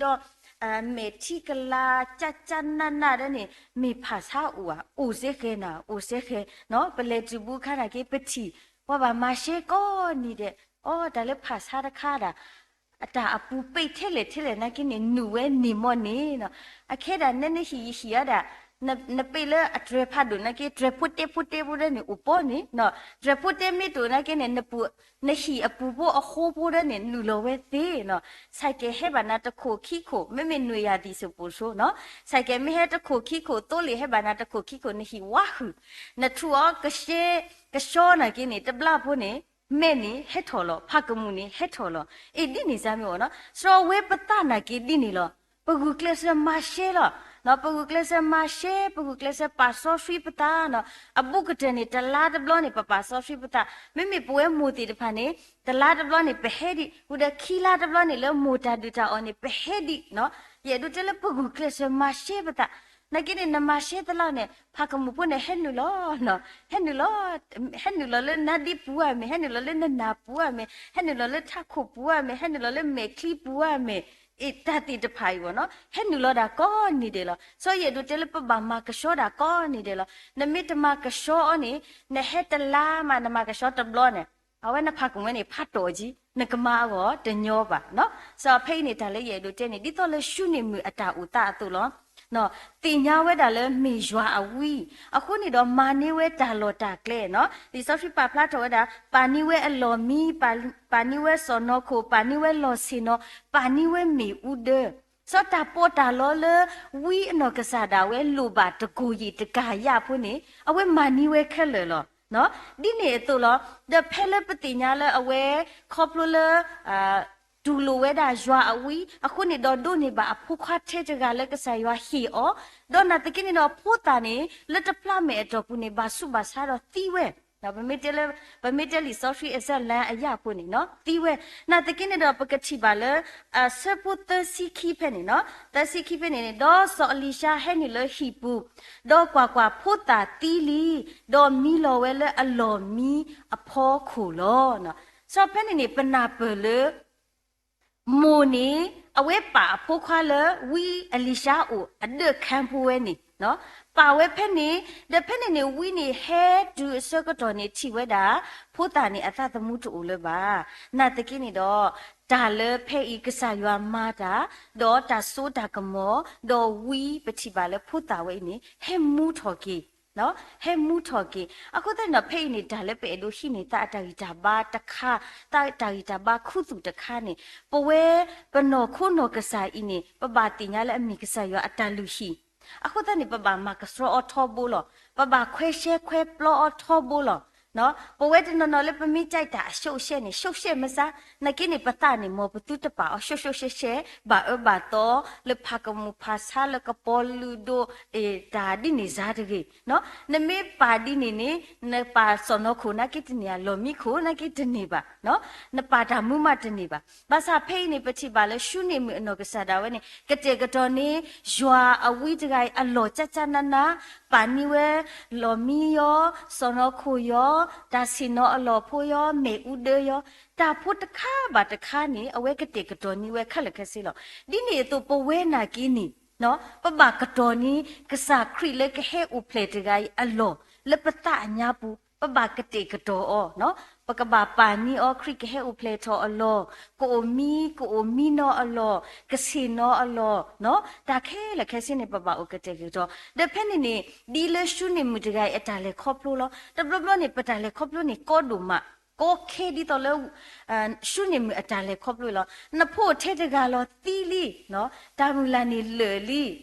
မဲာ်ထံကလၤ ကၠၢ်ကၠၢ်နးနးဒၣ်န့ၣ် မ့ၢ်ဖးဆါအိၣ်ဧါ, အိၣ်စ့ၢ်ကီးနၤ, အိၣ်စ့ၢ်ကီးနီၤ. ပလဲၤတုၤဘူးခါနာ်က့ ပထံၣ် ပှၤဘၣ်မၤရှဲကိးနံၤဒဲး, အိ တၢ်လၢဖးဆါတခါဒၣ် အတၢ်အပူၤပ့ၢ်ထဲလဲၣ်ထဲလဲၣ်နာ်က့န့ၣ် နုာ်ဝဲန့ၢ်မီၢ်န့ၣ်နီၤ. အခဲဒၣ်နဲနဟံၣ်ယဟံၣ်အီၤဒၣ် နပ့ၢ်လၢအတြဲၤဖးဒိၣ်နာ်က့ တြဲၤဖိတဲဖိတဲဖိဒၣ်န့ၣ် အိၣ်ပီန့ၣ်နီၤ. တြဲၤဖိတဲမ့ၢ်တအိၣ်နာ်က့န့ၣ် နပူၤ နဟံၣ်အပူၤဖိအဃိဖိဒၣ်န့ၣ် နုာ်လီၤဝဲသ့နီၤ. ဆိုင်ကယ်ဟဲဘၣ်နၤတခိၣ်ခံခိၣ် မ့မ့ၢ်နွံရာသီဆိုပိုဆိုနီၤ. ဆိုင်ကယ်မ့ၢ်ဟဲတခိၣ်ခံခိၣ် သိလ့ၣ်ဟဲဘၣ်နၤတခိၣ်ခံခိၣ် နဟံၣ်ဝါဟုၣ်, နထူးအီၤကရှဲ ကဆှီနာ်က့န့ၣ် တဘျီဖိန့ၣ် မဲာ်န့ၣ်ဟဲထီၣ်လီၤ, ဖးကမူၣ်န့ၣ်ဟဲထီၣ်လီၤ. အ့ ဒ်န့ၣ်စ့ၢ်မ့ၢ်အိၣ်နီၤ. စှီၤဝဲပသးနာ်က့ဒ်န့ၣ်လီၤ. ပဂုာ်ကျဲးစၢးမၤရှဲလီၤ. ပဂုာ်ကျဲးစၢးမၤရှဲ, ပဂုာ်ကျဲးစၢးပာ်စီဆှံပသးနီၤ. အဘူးကတၢၢ်န့ၣ် တလါတဘျီန့ၣ် ပပာ်စီဆှံပသး, မ့မ့ၢ်ပဝဲမိၢ်သ့ၣ်တဖၣ်န့ၣ် တလါတဘျီန့ၣ် ပဟဲဒံး, ဝံၤဒီးခံလါတဘျီန့ၣ် လၢမိၢ်တၢ်ဒုးတၢ်အီၣ်န့ၣ် ပဟဲဒံးနီၤ. ယအဲၣ်ဒိးတဲလၢပဂုာ်ကျဲးစၢးမၤရှဲပသး, နာ်က့န့ၣ် နမၤရှဲသလါန့ၣ် ဖးကမူၤဖိန့ၣ် ဟဲနုာ်လီၤ ဟဲနုာ်လီၤ, ဟဲနုာ်လီၤလၢနါဒ့ပူၤဧါမ့ၢ်, ဟဲနုာ်လီၤလၢနနၢ်ပူၤဧါမ့ၢ်, ဟဲနုာ်လီၤလၢထးခိၣ်ပူၤဧါမ့ၢ်, ဟဲနုာ်လီၤလၢမဲာ်ချံပူၤဧါမ့ၢ်, အ့ၣ်တၢ်သ့ၣ်တဖၣ်အံၤဘၣ်နီၤ, ဟဲနုာ်လီၤဒၣ်ကိးနံၤဒဲးလီၤ. စီၤယအဲၣ်ဒိးတဲလၢပဘၣ်မၤကဆှီဒၣ်ကိးနံၤဒဲးလီၤ. နမ့ၢ်တမၤကဆှီအီၤန့ၣ် နဟဲတလါမး နမၤကဆှီတဘျီန့ၣ် အဝဲနဖးကမူၤန့ၣ် ဖးတီၢ်ကံ, နကမၤအဂီၢ်တညီဘၣ်နီၤ. စီၤဖဲအံၤန့ၣ် တၢ်လၢယအဲၣ်ဒိးတဲန့ၣ် ဒ်သိးလၢၡူန့ၣ်မုၣ်အတၢ်အိၣ်သးအသိးလီၤ. သ့ၣ်ညါဝဲဒၣ်လၢမ့ၢ်ယွၤအဝံ, အဃိန့ၣ်ဒီးမၤန့ၢ်ဝဲတၢ်လီၢ်တၢ်ကျဲနီၤ. လံာ်စီဆှံပာ်ဖျါထီၣ်ဝဲဒၣ် ပာ်န့ၢ်ဝဲအလီၢ်မံ, ပာ်န့ၢ်ဝဲစီၢ်နီၤခိၣ်, ပာ်န့ၢ်ဝဲလီၢ်ဆ့ၣ်နီၤ, ပာ်န့ၢ်ဝဲမ့ၣ်အူဒၢ စီၤတၢ်ပီးတၢ်လီလၢ ဝံအနီၢ်ကစၢ်ဒၣ်ဝဲလိၣ်ဘၣ်တကိၢ်ယံာ်တကယၤဖိန့ၣ် အဝဲမၤန့ၢ်ဝဲခဲလၢာ်လီၤ. ဒ်န့ၣ်အသိးလီၤ. ဒီးဖဲလၢပသ့ၣ်ညါလၢအဝဲ ခီဖျိလၢ တူၢ်လိာ်ဝဲဒၣ်ယွၤအဝံ အဃိန့ၣ်ဒီးဒိးန့ၢ်ဘၣ်အဖိခွါထဲတဂၤလၢကစၢ်ယွၤဟ့ၣ်အီၤ, ဒီးနာ်သက့န့ၣ်ဒီးဖိသၣ်န့ၣ် လၢတပျၢ်မဲာ်အတီၢ်ပူၤန့ၣ် ဘၣ်ဆူးဘၣ်ဆါဒီးသံဝဲ ပမ့ၢ်တဲလံာ်စီဆှံအစလၢအယၢ်ဖိန့ၣ်နီၤ သံဝဲ. နာ်သက့န့ၣ်ဒီးပကထံၣ်ဘၣ်လၢ အဆၢဖိသၢဆံခံဖဲန့ၣ်နီၤ သၢဆံခံဖဲန့ၣ်န့ၣ် ဒီးစီၤအလံၤၡါဟဲနုာ်လၢဟံၣ်ပူၤ, ဒီးကွၢ်ကွၢ်, ဖိသၣ်သံလံ, ဒီးမံလီၤဝဲလၢအလီၢ်မံအဖီခိၣ်လီၤ. စီၤဖဲန့ၣ်န့ၣ် ပနၢ်ပၢၢ်လၢ မိၢ်န့ၣ် အဝဲပာ်အဖိခွါလၢ ဝံအလံၤၡါအိၣ်အဒၢးခါဖိဝဲန့ၣ် ပာ်ဝဲဖဲန့ၣ်, ဒီးဖဲန့ၣ်န့ၣ် ဝံန့ၣ်ဟဲတုၤအဆၢကတီၢ်န့ၣ် ထံၣ်ဝဲဒၣ် ဖိသၣ်န့ၣ်အသးသမူတအိၣ်လၢၤဘၣ်. နာ်သက့န့ၣ်ဒီး တၢ်လၢဖဲအံၤကစၢ်ယွၤမၤတၢ်, ဒီးတၢ်စိတၢ်ကမီၤ, ဒီးဝံပထံၣ်ဘၣ်လၢဖိသၣ်ဝဲအံၤန့ၣ် ဟဲမူထီၣ်က့ၤ ဟဲမူထီၣ်က့ၤ. အဃိသတးန့ၣ်ဒီး ဖဲအံၤန့ၣ် တၢ်လၢပအဲၣ်ဒိးဟံးန့ၢ်သးအတၢ်ဂံၢ်တၢ်ဘါတခါ, တၢ်ဂံၢ်တၢ်ဘါခူသူၣ်တခါန့ၣ် ပဝဲပနီၢ်ခိနီၢ်ကစၢ်အံၤန့ၣ် ပဘၣ်သ့ၣ်ညါလၢအမ့ၢ်ကစၢ်ယွၤအတၢ်လုၢ်ဟံၣ်. အဃိသတးန့ၣ် ပဘၣ်မၤကဆှီအီၤထီဘိလီၤ. ပဘၣ်ခွဲရှဲခွဲပျီအီၤထီဘိလီၤ. ပဝဲတနီၤနီၤလၢပမ့ၢ်ကြိုက်တၢ်အရှုံးအရှက်န့ၣ် ရှုံးရှက်မစါ, နာ်က့န့ၣ် ပသးန့ၣ် မ်ပသုတပာ်အီၤရှုံးရှုံးရှက်ရှက် ဘၣ်အၢဘၣ်သီ လၢဖးကမူၣ်ဖးဆါ လၢကပီၤလုၢ်ဒိၣ် တၢ်ဒ်န့ၣ်စါတဂ့ၤ. နမ့ၢ်ပာ်ဒ်န့ၣ်န့ၣ် နပာ်စီၢ်နီၤခိၣ်နာ်က့တန့ၢ်ဧါ, လီၢ်မံခိၣ်နာ်က့တန့ၢ်ဘၣ်. နပာ်တၢ်မူမးတန့ၢ်ဘၣ်. ဘၣ်ဆၣ်ဖဲအံၤန့ၣ် ပထံၣ်ဘၣ်လၢ ၡူန့ၣ်မုၣ်အနီၢ်ကစၢ်ဒၣ်ဝဲန့ၣ် ကတဲာ်ကတီၤန့ၢ် ယွၤအဝံတဂၤအံၤအလီၢ်ကၠၢ်ကၠၢ်နးနး, ပာ်န့ၢ်ဝဲ လီၢ်မံယီၤ, စီၢ်နီၤခိၣ်ယီၤ, တၢ်ဆ့ၣ်နီၤအလီၢ်ဖိယီၤ, မ့ၣ်အူဒၢယီၤ, တၢ်ဖိတခါဘၣ်တခါန့ၣ် အဝဲကတဲာ်ကတီၤန့ၢ်ဝဲခဲလၢာ်ခဲဆ့လီၤ. ဒ်န့ၣ်အသိးပဝဲနာ်က့န့ၣ် ပဘၣ်ကတီၤန့ၢ် ကစၢ်ခရံာ်လၢကဟဲအိၣ်ဖျဲၣ်တဂၤအံၤအလီၢ် လၢပသးအညါပူၤ, ပဘၣ်ကတဲာ်ကတီၤအီၤ, ပကဘၣ်ပာ်န့ၢ်အီၤ ခရံာ်ကဟဲအိၣ်ဖျဲၣ်ထီၣ်အလီၢ်, ကအိၣ်မံ, ကအိၣ်မံနီၤအလီၢ်, ကဆ့ၣ်နီၤအလီၢ်, တၢ်ခဲလၢာ်ခဲဆ့န့ၣ် ပဘၣ်အိၣ်ကတဲာ်ကတီၤ. ဒီးဖဲန့ၣ်န့ၣ် ဒ်လၢၡူန့ၣ်မုၣ်တဂၤအံၤအတၢ်လဲၤခီဖျိလီၤ. တဘျီဘျီန့ၣ် ပတၢ်လဲၤခီဖျိန့ၣ် ကီဒိၣ်မး, ကီခဲဒ်သိးလၢ ၡူန့ၣ်မုၣ်အတၢ်လဲၤခီဖျိလီၤ. နဖိထဲတဂၤလီၤသံလံ, တၢ်မုၢ်လၢ်န့ၣ်လၢာ်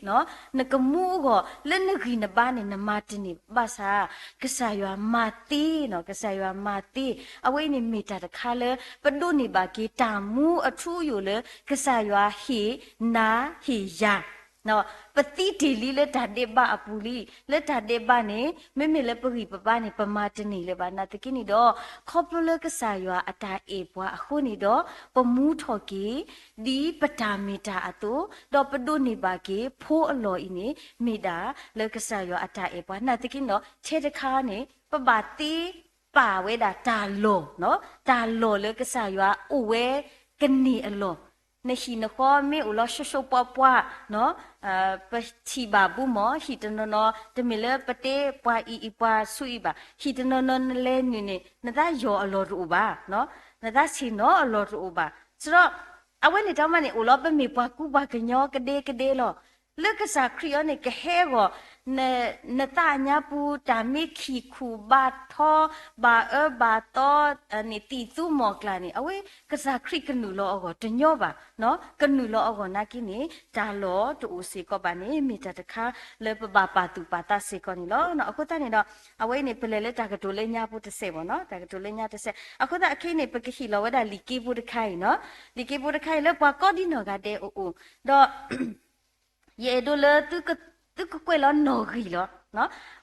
လံ, နကမူအဂီၢ် လၢနဂံၢ်နဘါန့ၣ် နမၤတန့ၢ်ဘၣ်ဆၣ်, ကစၢ်ယွၤမၤသ့, ကစၢ်ယွၤမၤသ့. အဝဲအံၤန့ၣ်မ့ၢ်တၢ်တခါလၢ ပဒိးန့ၢ်ဘၣ်က့ၤ တၢ်မူအထူအယိာ်လၢ ကစၢ်ယွၤဟ့ၣ်နၤဟ့ၣ်ယၤ ပသံတ့ၢ်လံလၢတၢ်ဒဲးဘးအပူၤလံ. လၢတၢ်ဒဲးဘးန့ၣ် မ့မ့ၢ်လၢပဂံၢ်ပဘါန့ၣ် ပမၤတန့ၢ်လၢၤဘၣ်. နာ်သက့န့ၣ်ဒီး ခီဖျိလၢကစၢ်ယွၤအတၢ်အဲၣ်ပှၤအဃိန့ၣ်ဒီး ပမူထီၣ်က့ၤ ဒ်ပတၢ်မ့ၢ်တၢ်အသိး, ဒီးပဒိးန့ၢ်ဘၣ်က့ၤ ဖိအလီၢ်အံၤန့ၣ် မ့ၢ်ဒၣ်လၢကစၢ်ယွၤအတၢ်အဲၣ်ပှၤ. နာ်သက့န့ၣ်ဒီး ထဲတခါန့ၣ် ပဘၣ်သ့ပာ်ဝဲဒၣ်တၢ်လီၢ်, တၢ်လီၢ်လၢကစၢ်ယွၤအိၣ်ဝဲကန့ၢ်အလီၢ်. နဟံၣ်နဃီမ့ၢ်အိၣ်လီၤ ရှုပ်ရှုပ်ပွားပွား, ပထံၣ်ဘၣ်ဘူးမး ဟံၣ်တနီၤနီၤ တမ့ၢ်လၢပတဲပှၤအံၤအံၤပှၤဆူအံၤဘၣ်. ဟံၣ်တနီၤနီၤနလဲၤနုာ်န့ၣ် နသးယီၤအလီၢ်တအိၣ်ဘၣ်, နသးဆ့ၣ်နီၤအလီၢ်တအိၣ်ဘၣ်. စရီ အဝဲန့ၣ်တၢ်မၤန့ၣ် အိၣ်လီၤပမ့ၢ်ပှၤကူပှၤကညီကဒဲကဒဲလီၤ. လၢကစၢ်ခရံာ်အံၤန့ၣ် ကဟဲအဂီၢ် နသးအညါပူၤ တၢ်မ့ၢ်ခံၣ်ခူၣ်ဘၣ်ထီ ဘၣ်အၢဘၣ်သီ န့ၣ် သံၣ်သူမီၢ်ကျၢ်န့ၣ် အဝဲကစၢ်ခရံာ်ကနုာ်လီၤအဂီၢ်တညီဘၣ်, ကနုာ်လီၤအဂီၢ်နာ်က့န့ၣ် တၢ်လီၢ်တအိၣ်စ့ၢ်ကီးဘၣ်န့ၣ် မ့ၢ်တၢ်တခါလၢပဘၣ်ပာ်သူၣ်ပာ်သးစ့ၢ်ကီးန့ၣ်လီၤ. အဃိသတးန့ၣ်ဒီး အဝဲအံၤန့ၣ် ပလဲၤလၢတၢ်ကတိၤလၢညါဖိတစဲးဘၣ်နီၤ, တၢ်ကတိၤလၢညါတစဲး အဃိသတးအခဲအံၤန့ၣ် ပကဟ့ၣ်လီၤဝဲဒၣ်လံာ်က့ဖိတခါအံၤနီၤ, လံာ်က့ဖိတခါအံၤလၢပှၤကိးဒ်နီၢ်ဂၤဒဲးအအိၣ်, ဒီး ယအဲၣ်ဒိးလၢ သုကကွဲးလီၤနီၣ်ဂံၢ်လီၤ.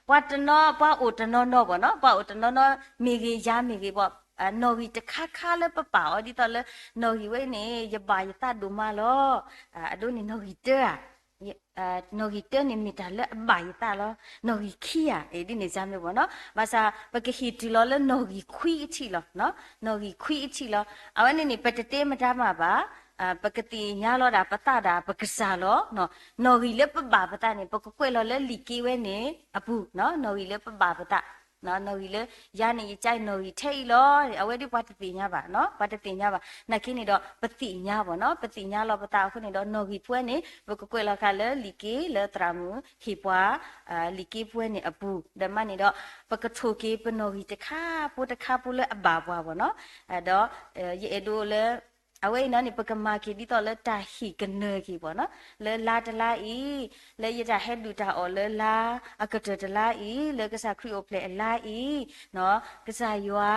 ပှၤတနီၤ ပှၤအိၣ်တနီၤနီၤဘၣ်နီၤ, ပှၤအိၣ်တနီၤနီၤ မ့ၢ်ဂ့ၤ ယၤမ့ၢ်ဂ့ၤဘၣ်, နီၣ်ဂံၢ်တခါခါလၢပပာ်အီၤဒ်သိးလၢ နီၣ်ဂံၢ်ဝဲန့ၣ် ယဘၣ်ယသးဒိၣ်မးလီၤ. အဒိန့ၣ်နီၣ်ဂံၢ်တၢဧါ, နီၣ်ဂံၢ်တၢန့ၣ်မ့ၢ်တၢ်လၢအဘၣ်ယသးလီၤ. နီၣ်ဂံၢ်ခံဧါ, ဒ်န့ၣ်ယၤမ့ၢ်ဘၣ်နီၤ, ဘၣ်ဆၣ် ပကဟ့ၣ်တုၤလီၤလၢနီၣ်ဂံၢ်ခွံအထံးလီၤ. နီၣ်ဂံၢ်ခွံအထံးလီၤ. အဝဲန့ၣ်န့ၣ် ပတတဲမတၤမးဘၣ်, ပကသ့ၣ်ညါလီၤဒၣ်ပသးဒၣ်ပကစၢ်လီၤ. နီၣ်ဂံၢ်လၢပဘၣ်ပသးန့ၣ် ပကကွဲးလီၤလၢလံာ်က့ဝဲန့ၣ်အပူၤ, နီၣ်ဂံၢ်လၢပဘၣ်ပသး, နီၣ်ဂံၢ်လၢ ယၤန့ၣ်ယကဲနီၣ်ဂံၢ်ထဲအံၤလီၤ, အဝဲဒ်ပှၤတသ့ၣ်ညါဘၣ်, ပှၤတသ့ၣ်ညါဘၣ်. နာ်က့န့ၣ်ဒီး ပသ့ၣ်ညါဘၣ်နီၤ, ပသ့ၣ်ညါလီၤပသးအဃိန့ၣ်ဒီး နီၣ်ဂံၢ်ပှဲၤန့ၣ် ပကကွဲးလီၤဃာ်လၢလံာ်က့လၢသရၣ်မုၣ်ဟ့ၣ်ပှၤ လံာ်က့ပှဲၤန့ၣ်အပူၤ, ဒီးမ့ၢ်န့ၣ်ဒီး ပကထိၣ်က့ၤပနီၣ်ဂံၢ်တခါဖိတခါဖိလၢအဘၣ်ပှၤဘၣ်နီၤ, ဒီး ယအဲၣ်ဒိးလၢ အဝဲအံၤန့ၣ် ပကမၤက့ၤဒ်သိးလၢတၢ်ဟ့ၣ်ကနၢၤက့ၤဘၣ်နီၤ, လၢလါတလါအံၤ, လၢယတၢ်ဟဲဒုၣ်တၢ်အီၣ်လၢလါအကတၢၢ်တလါအံၤ, လၢကစၢ်ခရံာ်အိၣ်ဖျဲၣ်အလါအံၤ, ကစၢ်ယွၤ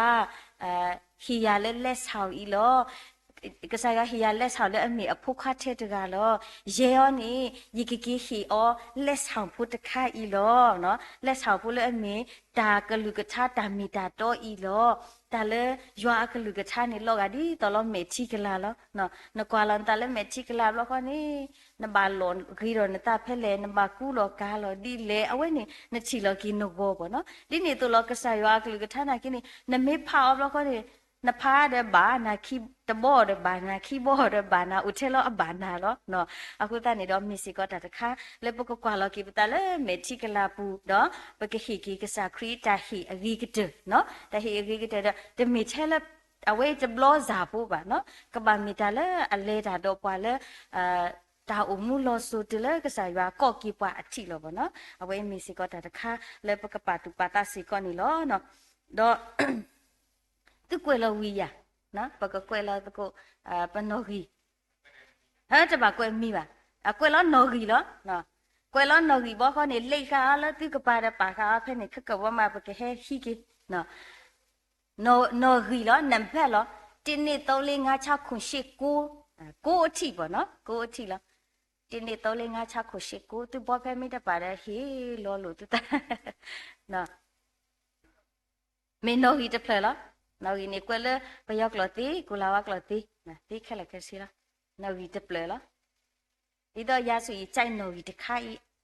ဟ့ၣ်ယၤလၢလဲဆၣ်အံၤလီၤ. ကစၢ်ယွၤဟ့ၣ်ယၤလဲဆၣ်လၢအမ့ၢ်အဖိခွါထဲတဂၤလီၤ. ယဲအီၤန့ၣ် ယကက့ၤဟ့ၣ်အီၤလဲဆၣ်ဖိတခါအံၤလီၤ. လဲဆၣ်ဖိလၢအမ့ၢ်တၢ်ကလုၢ်ကထါတၢ်မ့ၢ်တၢ်တီအံၤလီၤ. တၢ်လၢယွၤအကလုၢ်ကထါန့ၣ် လီၤဂာ်ဒ်သိးလီၤမဲာ်ထံကလၤလီၤ. နကွၢ်လီၤနသးလၢမဲာ်ထံကလၤဘျီဃီန့ၣ် နဘၣ်လီၤဂ့ၤဒီးနသးဖဲလဲၣ်, နဘၣ်ကူလီၤကၤလီၤဒ်လဲၣ်, အဝဲန့ၣ် နထံၣ်လီၤက့ၤနဂီၤဘၣ်နီၤ. ဒ်န့ၣ်အသိးလီၤ ကစၢ်ယွၤအကလုၢ်ကထါနာ်က့န့ၣ် နမ့ၢ်ဖးအီၤဘျီဃီန့ၣ် နဖးဒီးဘၣ်, နခံတဘီဒီးဘၣ်, နခံဘီဒီးဘၣ်, နအိၣ်ထဲလီၤအဘၣ်နၤလီၤ. အဃိသတးန့ၣ်ဒီး မ့ၢ်စ့ၢ်ကီးတၢ်တခါ လၢပကကွၢ်လီၤက့ၤပသးလၢမဲာ်ထံကလၤပူၤ, ဒီးပကဟ့ၣ်က့ၤကစၢ်ခရံာ်တၢ်ဟ့ၣ်အဂ့ၤကတၢၢ်, တၢ်ဟ့ၣ်အဂ့ၤကတၢၢ်ဒီး တမ့ၢ်ထဲလၢ အဝဲတဘျီစၢ်ဖိဘၣ်နီၤ, ကဘၣ်မ့ၢ်တၢ်လၢအလဲၤတၢ်ဒီးပှၤလၢ တၢ်အိၣ်မူလီၤစိၤတုၤလၢကစၢ်ယွၤကိးက့ၤပှၤအထံးလီၤဘၣ်နီၤ. အဝဲအံၤမ့ၢ်စ့ၢ်ကီးတၢ်တခါ လၢပကပာ်သူၣ်ပာ်သးစ့ၢ်ကီးန့ၣ်လီၤ. ဒီး သုကွဲးလီၤဝံၤယၤ, ပကကွဲးလီၤသကိး ပနီၣ်ဂံၢ်, တဘၣ်ကွဲးမံၤဘၣ်, အကွဲးလီၤနီၣ်ဂံၢ်လီၤ. ကွဲးလီၤနီၣ်ဂံၢ်ဘျီဃီန့ၣ် လ့ၣ်ဃာ်အီၤလၢသုကပၤဒီးပာ်ဃာ်အီၤဖဲန့ၣ် ခဲကဝီၤမး ပကဟဲဟံးက့ၤ နီၣ်ဂံၢ်လီၤ, နံပါတ်လီၤ, တစ်နှစ်သုံးလေးငါးခြောက်ခုနှစ်ရှစ်ကိုး, ကိးအထံးဘၣ်နီၤ, ကိးအထံးလီၤ. တစ်နှစ်သုံးလေးငါးခြောက်ခုနှစ်ရှစ်ကိုး သုဘီဖဲမ့ၢ်တပာ်ဒီးဟ့ၣ်လီၤလိာ်သုသး, မ့ၢ်နီၣ်ဂံၢ်တဖျၢၣ်လီၤ. နီၣ်ဂံၢ်န့ၣ်ကွဲးလၢပယီၤကျိာ်သ့, ကိလၤဝါကျိာ်သ့, သ့ခဲလၢာ်ခဲဆ့လီၤ. နီၣ်ဂံၢ်တဖျၢၣ်လီၤ. ဒ်သိးယၤဆူယကဲနီၣ်ဂံၢ်တခါ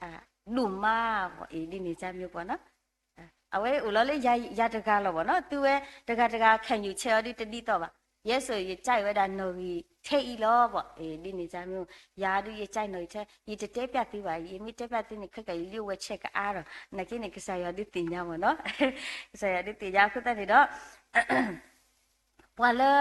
အံၤ ဒိၣ်မးဘၣ်အံၤ ဒ်န့ၣ် ကမ့ၢ်ပှၤနီၤ, အဝဲအိၣ်လီၤလၢယၤတဂၤလီၤဘၣ်နီၤ, သုဝဲတဂၤတဂၤ ခဲအံၤဆဲးအီၤဒ်တဒ်သိးဘၣ်. ယဲစိာ်ယကဲဝဲဒၣ်နီၣ်ဂံၢ်ထဲအံၤလီၤဘၣ်အံၤ ဒ်န့ၣ် ကမ့ၢ် ယၤဒုးယကဲနီၣ်ဂံၢ်ထဲ, ယတတဲပျးသုဘၣ်, ယမ့ၢ်တဲပျးသုန့ၣ် ခဲကနံၣ်အံၤလံဝဲဆဲးကအါဒီး နာ်က့န့ၣ် ကစၢ်ယွၤဒုးသ့ၣ်ညါဘၣ်နီၤ, ကစၢ်ယွၤဒုးသ့ၣ်ညါအဃိသတးန့ၣ်ဒီး ပှၤလၢ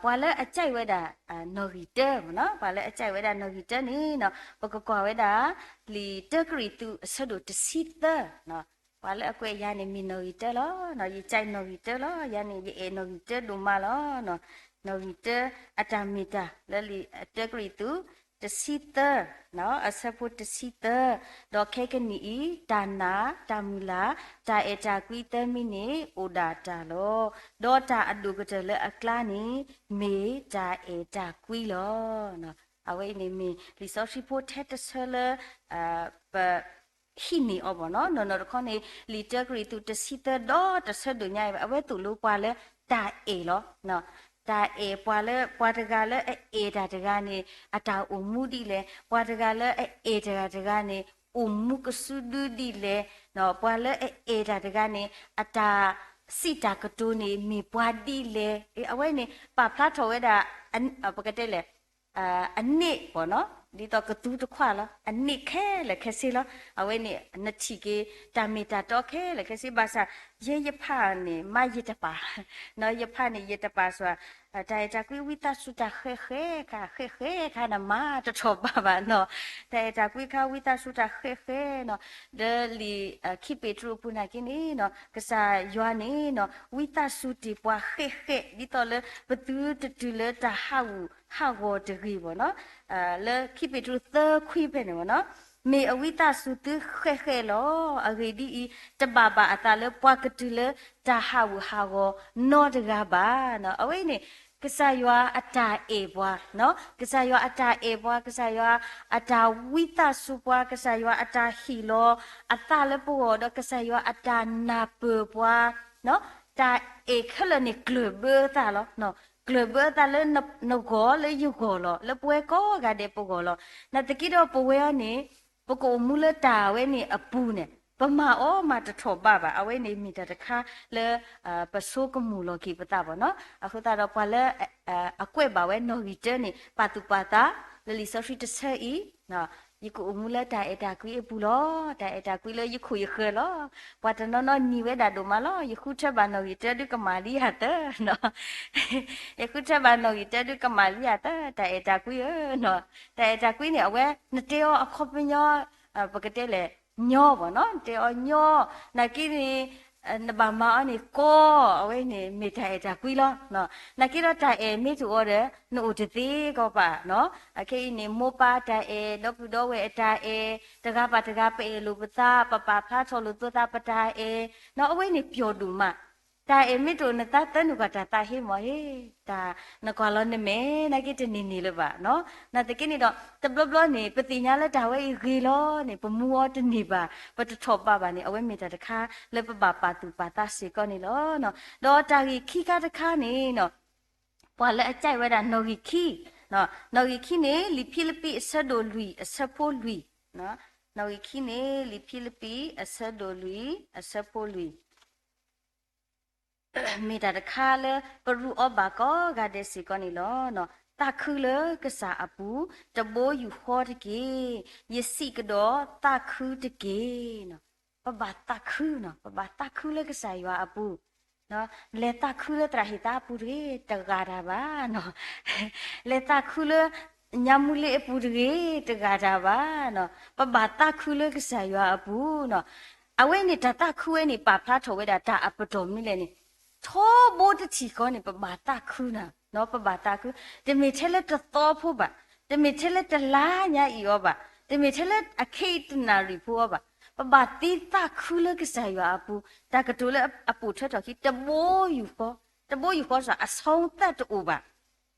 ပှၤလၢအကဲဝဲဒၣ် နီၣ်ဂံၢ်တၢမ့ၢ်နီၤ, ပှၤလၢအကဲဝဲဒၣ်နီၣ်ဂံၢ်တၢန့ၣ်နီၤ, ပကကွၢ်ဝဲဒၣ် လံာ်တၢကရံၣ်သူးအဆၢဒိၣ်တဆံသၢ, ပှၤလၢအကွဲးယၤန့ၣ်မ့ၢ်နီၣ်ဂံၢ်တၢလီၤ. ယကဲနီၣ်ဂံၢ်တၢလီၤ, ယၤန့ၣ် ယအဲၣ်နီၣ်ဂံၢ်တၢဒိၣ်မးလီၤ. နီၣ်ဂံၢ်တၢအတၢ်မ့ၢ်တၢ်လၢလံာ်တၢကရံၣ်သူး တဆံသၢ အဆၢဖိတဆံသၢ, ဒီးခဲကနံၣ်အံၤ တၢ်နာ်, တၢ်မုၢ်လၢ်, တၢ်အဲၣ်တၢ်ကွံသၢမံၤန့ၣ် အိၣ်ဒၣ်တၢ်လီၤ. ဒီးတၢ်အဒိၣ်ကတၢၢ်လၢအကျါန့ၣ် မ့ၢ်တၢ်အဲၣ်တၢ်ကွံလီၤ. အဝဲအံၤန့ၣ်မ့ၢ်လံာ်စီဆှံဖိထဲတဆၢလၢ ပ ဟံးန့ၢ်အီၤဘၣ်နီၤ. နီၢ်နီၢ်တခီန့ၣ် လံာ်တၢကရံၣ်သူးတဆံသၢဒီးတဆၢဒိၣ်ညါအံၤ အဝဲသိၣ်လိပှၤလၢတၢ်အဲၣ်လီၤ. တၢ်အဲၣ်ပှၤလၢ ပှၤတဂၤလၢအအဲၣ်တၢ်တဂၤန့ၣ် အတၢ်အိၣ်မူဒ်လဲၣ်, ပှၤတဂၤလၢအအဲၣ်တၢ်တဂၤန့ၣ် အိၣ်မူကစုဒုဒ်လဲၣ်, ပှၤလၢအအဲၣ်တၢ်တဂၤန့ၣ် အတၢ်စံးတၢ်ကတိၤန့ၣ် မ့ၢ်ပှၤဒ်လဲၣ်. အဝဲန့ၣ် ပာ်ဖျါထီၣ်ဝဲဒၣ် ပကတဲလဲၣ် အန့ၣ်ဘၣ်နီၤ, ဒ်သိးကသူတခွါလီၤ, အန့ၣ်ခဲလၢာ်ခဲဆ့လီၤ. အဝဲန့ၣ် နထံၣ်က့ၤ တၢ်မ့ၢ်တၢ်တီခဲလၢာ်ခဲဆ့ ဘၣ်ဆၣ် ယဲယဖးန့ၣ် မ့ၢ်ယတပာ်, နီၤ ယဖးန့ၣ် ယတပာ်စှၤ, တၢ်အဲၣ်တၢ်ကွံဝံသးစူၤတၢ်ဃဲးဃဲးခါ ဃဲးဃဲးခါန့ၣ် မ့ၢ်တထီၣ်ဘးဘၣ်နီၤ. တၢ်အဲၣ်တၢ်ကွံခါ ဝံသးစူၤတၢ်ဃဲးဃဲးနီၤ, ဒီးလံာ်ခံပ့းတရူးအပူၤနာ်က့န့ၣ်နီၤ ကစၢ်ယွၤန့ၣ်နီၤ ဝံသးစူၤတ့ၢ်ပှၤဃဲးဃဲး ဒ်သိးလၢ ပသုတတုၤလၢတၢ်ဟးဂူာ်ဟးဂီၤတဂ့ၤဘၣ်နီၤ. လၢခံပ့းတရူးသၢခွံဖဲန့ၣ်ဘၣ်နီၤ, မ့ၢ်အဝံသးစူၤသုဃဲးဃဲးလီၤ. အဂ့ၢ်ဒ်အံၤ, တဘၣ်ဘၣ်အသးလၢပှၤကတုၤလၢတၢ်ဟးဂူာ်ဟးဂီၤနီတဂၤဘၣ်နီၤ. အဝဲအံၤန့ၣ် ကစၢ်ယွၤအတၢ်အဲၣ်ပှၤ, ကစၢ်ယွၤအတၢ်အဲၣ်ပှၤ, ကစၢ်ယွၤအတၢ်ဝံသးစူၤပှၤ, ကစၢ်ယွၤအတၢ်ဟ့ၣ်လီၤအသးလၢပဂီၢ်, ဒီးကစၢ်ယွၤအတၢ်နၢ်ပၢၢ်ပှၤ, တၢ်အဲၣ်ခဲလၢာ်န့ၣ်ကျၢၢ်ဘၢအသးလီၤ. ကျၢၢ်ဘၢအသးလၢနဂီၢ်လၢယဂီၢ်လီၤ, လၢပဝဲကိးဂၤဒဲးပဂီၢ်လီၤ. နာ်သက့ဒီးပဝဲအံၤန့ၣ် ပကအိၣ်မူလၢတၢ်ဝဲန့ၣ်အပူၤန့ၣ် ပမၤအီၤမၤတထီၣ်ဘးဘၣ်. အဝဲန့ၣ်မ့ၢ်တၢ်တခါလၢ ပဆိကမိၣ်လီၤက့ၤပသးဘၣ်နီၤ. အဃိသတးဒီးပှၤလၢ အကွဲးဘၣ်ဝဲနီၣ်ဂံၢ်တၢန့ၣ် ပာ်သူၣ်ပာ်သး လၢလံာ်စီဆှံတဆၢအံၤ ယကအိၣ်မူလၢတၢ်အဲၣ်တၢ်ကွံအပူၤလီၤ. တၢ်အဲၣ်တၢ်ကွံလၢယခိၣ်ယဃၢၤလီၤ. ပှၤတနီၤနီၤနံၤဝဲဒၣ်ဒိၣ်မးလီၤ. ယဃုထၢဘၣ်နီၣ်ဂံၢ်တၢဒုးကမၣ်လံယၤသၢနီၤ. ယဃုထၢဘၣ်နီၣ်ဂံၢ်တၢဒုးကမၣ်လံယၤသၢ, တၢ်အဲၣ်တၢ်ကွံဧၢနီၤ. တၢ်အဲၣ်တၢ်ကွံန့ၣ် အဝဲ နတဲအီၤအခီပညီ ပကတဲလဲၣ် ညီဘၣ်နီၤ, နတဲအီၤညီ, နာ်က့န့ၣ် နဘၣ်မၤအီၤန့ၣ်ကီ, အဝဲန့ၣ်မ့ၢ်တၢ်အဲၣ်တၢ်ကွံလီၤ. နာ်က့ဒီးတၢ်အဲၣ်မ့ၢ်တအိၣ်ဒီး နအိၣ်တသ့ကီးဘၣ်နီၤ. အခဲအံၤန့ၣ် မိၢ်ပၢ်တၢ်အဲၣ်, ဒီပုၢ်ဒီဝဲၢ်အတၢ်အဲၣ်, တဂၤဘၣ်တဂၤပအဲၣ်လိာ်ပသး, ပပာ်ဖျါထီၣ်လိာ်သးပတၢ်အဲၣ်နီၤ, အဝဲန့ၣ်ပျီၣ်ဒိၣ်မး. တၢ်အဲၣ်မ့ၢ်တအိၣ်နသးသၢနုာ်ကွၢ်တၢ်သးဟ့မ့ၢ်ဟ့, တၢ်နကွၢ်လီၤနမဲာ် နာ်က့တန့ၢ်န့ၢ်လၢၤဘၣ်နီၤ. နာ်သက့န့ၣ်ဒီး တဘျီဘျီန့ၣ် ပသ့ၣ်ညါလၢတၢ်ဝဲအံၤဂ့ၤလီၤန့ၣ် ပမူအီၤတန့ၢ်ဘၣ်, ပတထီၣ်ဘးဘၣ်န့ၣ် အဝဲမ့ၢ်တၢ်တခါလၢပဘၣ်ပာ်သူၣ်ပာ်သးစ့ၢ်ကီးန့ၣ်လီၤ. ဒီးတၢ်ဂ့ၢ်ခံခါတခါန့ၣ်နီၤ ပှၤလၢအကဲဝဲဒၣ်နီၣ်ဂံၢ်ခံ, နီၣ်ဂံၢ်ခံန့ၣ် လံာ်ဖံလံးပံးအဆၢဒိၣ်လွံၢ်အဆၢဖိလွံၢ်, နီၣ်ဂံၢ်ခံန့ၣ် လံာ်ဖံလံးပံးအဆၢဒိၣ်လွံၢ်အဆၢဖိလွံၢ် မ့ၢ်တၢ်တခါလၢပရူးအီၤဘၣ်ကိးဂၤဒဲးစ့ၢ်ကီးန့ၣ်လီၤ. သးခုလၢကစၢ်အပူၤ တဘိယူၢ်ဃီတက့ၢ်. ယစံးကဒီးသးခုတက့ၢ်. ပဘၣ်သးခုနီၤ, ပဘၣ်သးခုလၢကစၢ်ယွၤအပူၤ လဲၤသးခုလၢသရၣ်ဟ့ၣ်သးအပူၤတဂ့ၤ, တဂၤတၢ်ဘၣ်နီၤ. လဲၤသးခုလၢညါမူလ့အပူၤတဂ့ၤ, တဂၤတၢ်ဘၣ်နီၤ. ပဘၣ်သးခုလၢကစၢ်ယွၤအပူၤနီၤ. အဝဲန့ၣ်တၢ်သးခုဝဲန့ၣ် ပာ်ဖျါထီၣ်ဝဲဒၣ်တၢ်အပတီၢ်မနုၤလဲၣ်န့ၣ်, ထီဘိတထံၣ်ဃီန့ၣ် ပဘၣ်သးခုနၤ, ပဘၣ်သးခု, တမ့ၢ်ထဲလၢတသီဖိဘၣ်, တမ့ၢ်ထဲလၢတလါညါအံၤအီၤဘၣ်, တမ့ၢ်ထဲလၢအခဲအံၤတနၣ်ရံၣ်ဖိအီၤဘၣ်, ပဘၣ်သ့သးခုလၢကစၢ်ယွၤအပူၤ, တၢ်ကတိၤလၢအပိာ်ထွဲထီၣ်ခံ တဘိယူၢ်ဃီ, တဘိယူၢ်ဃီစ့ၢ် အဆီသၣ်တအိၣ်ဘၣ်,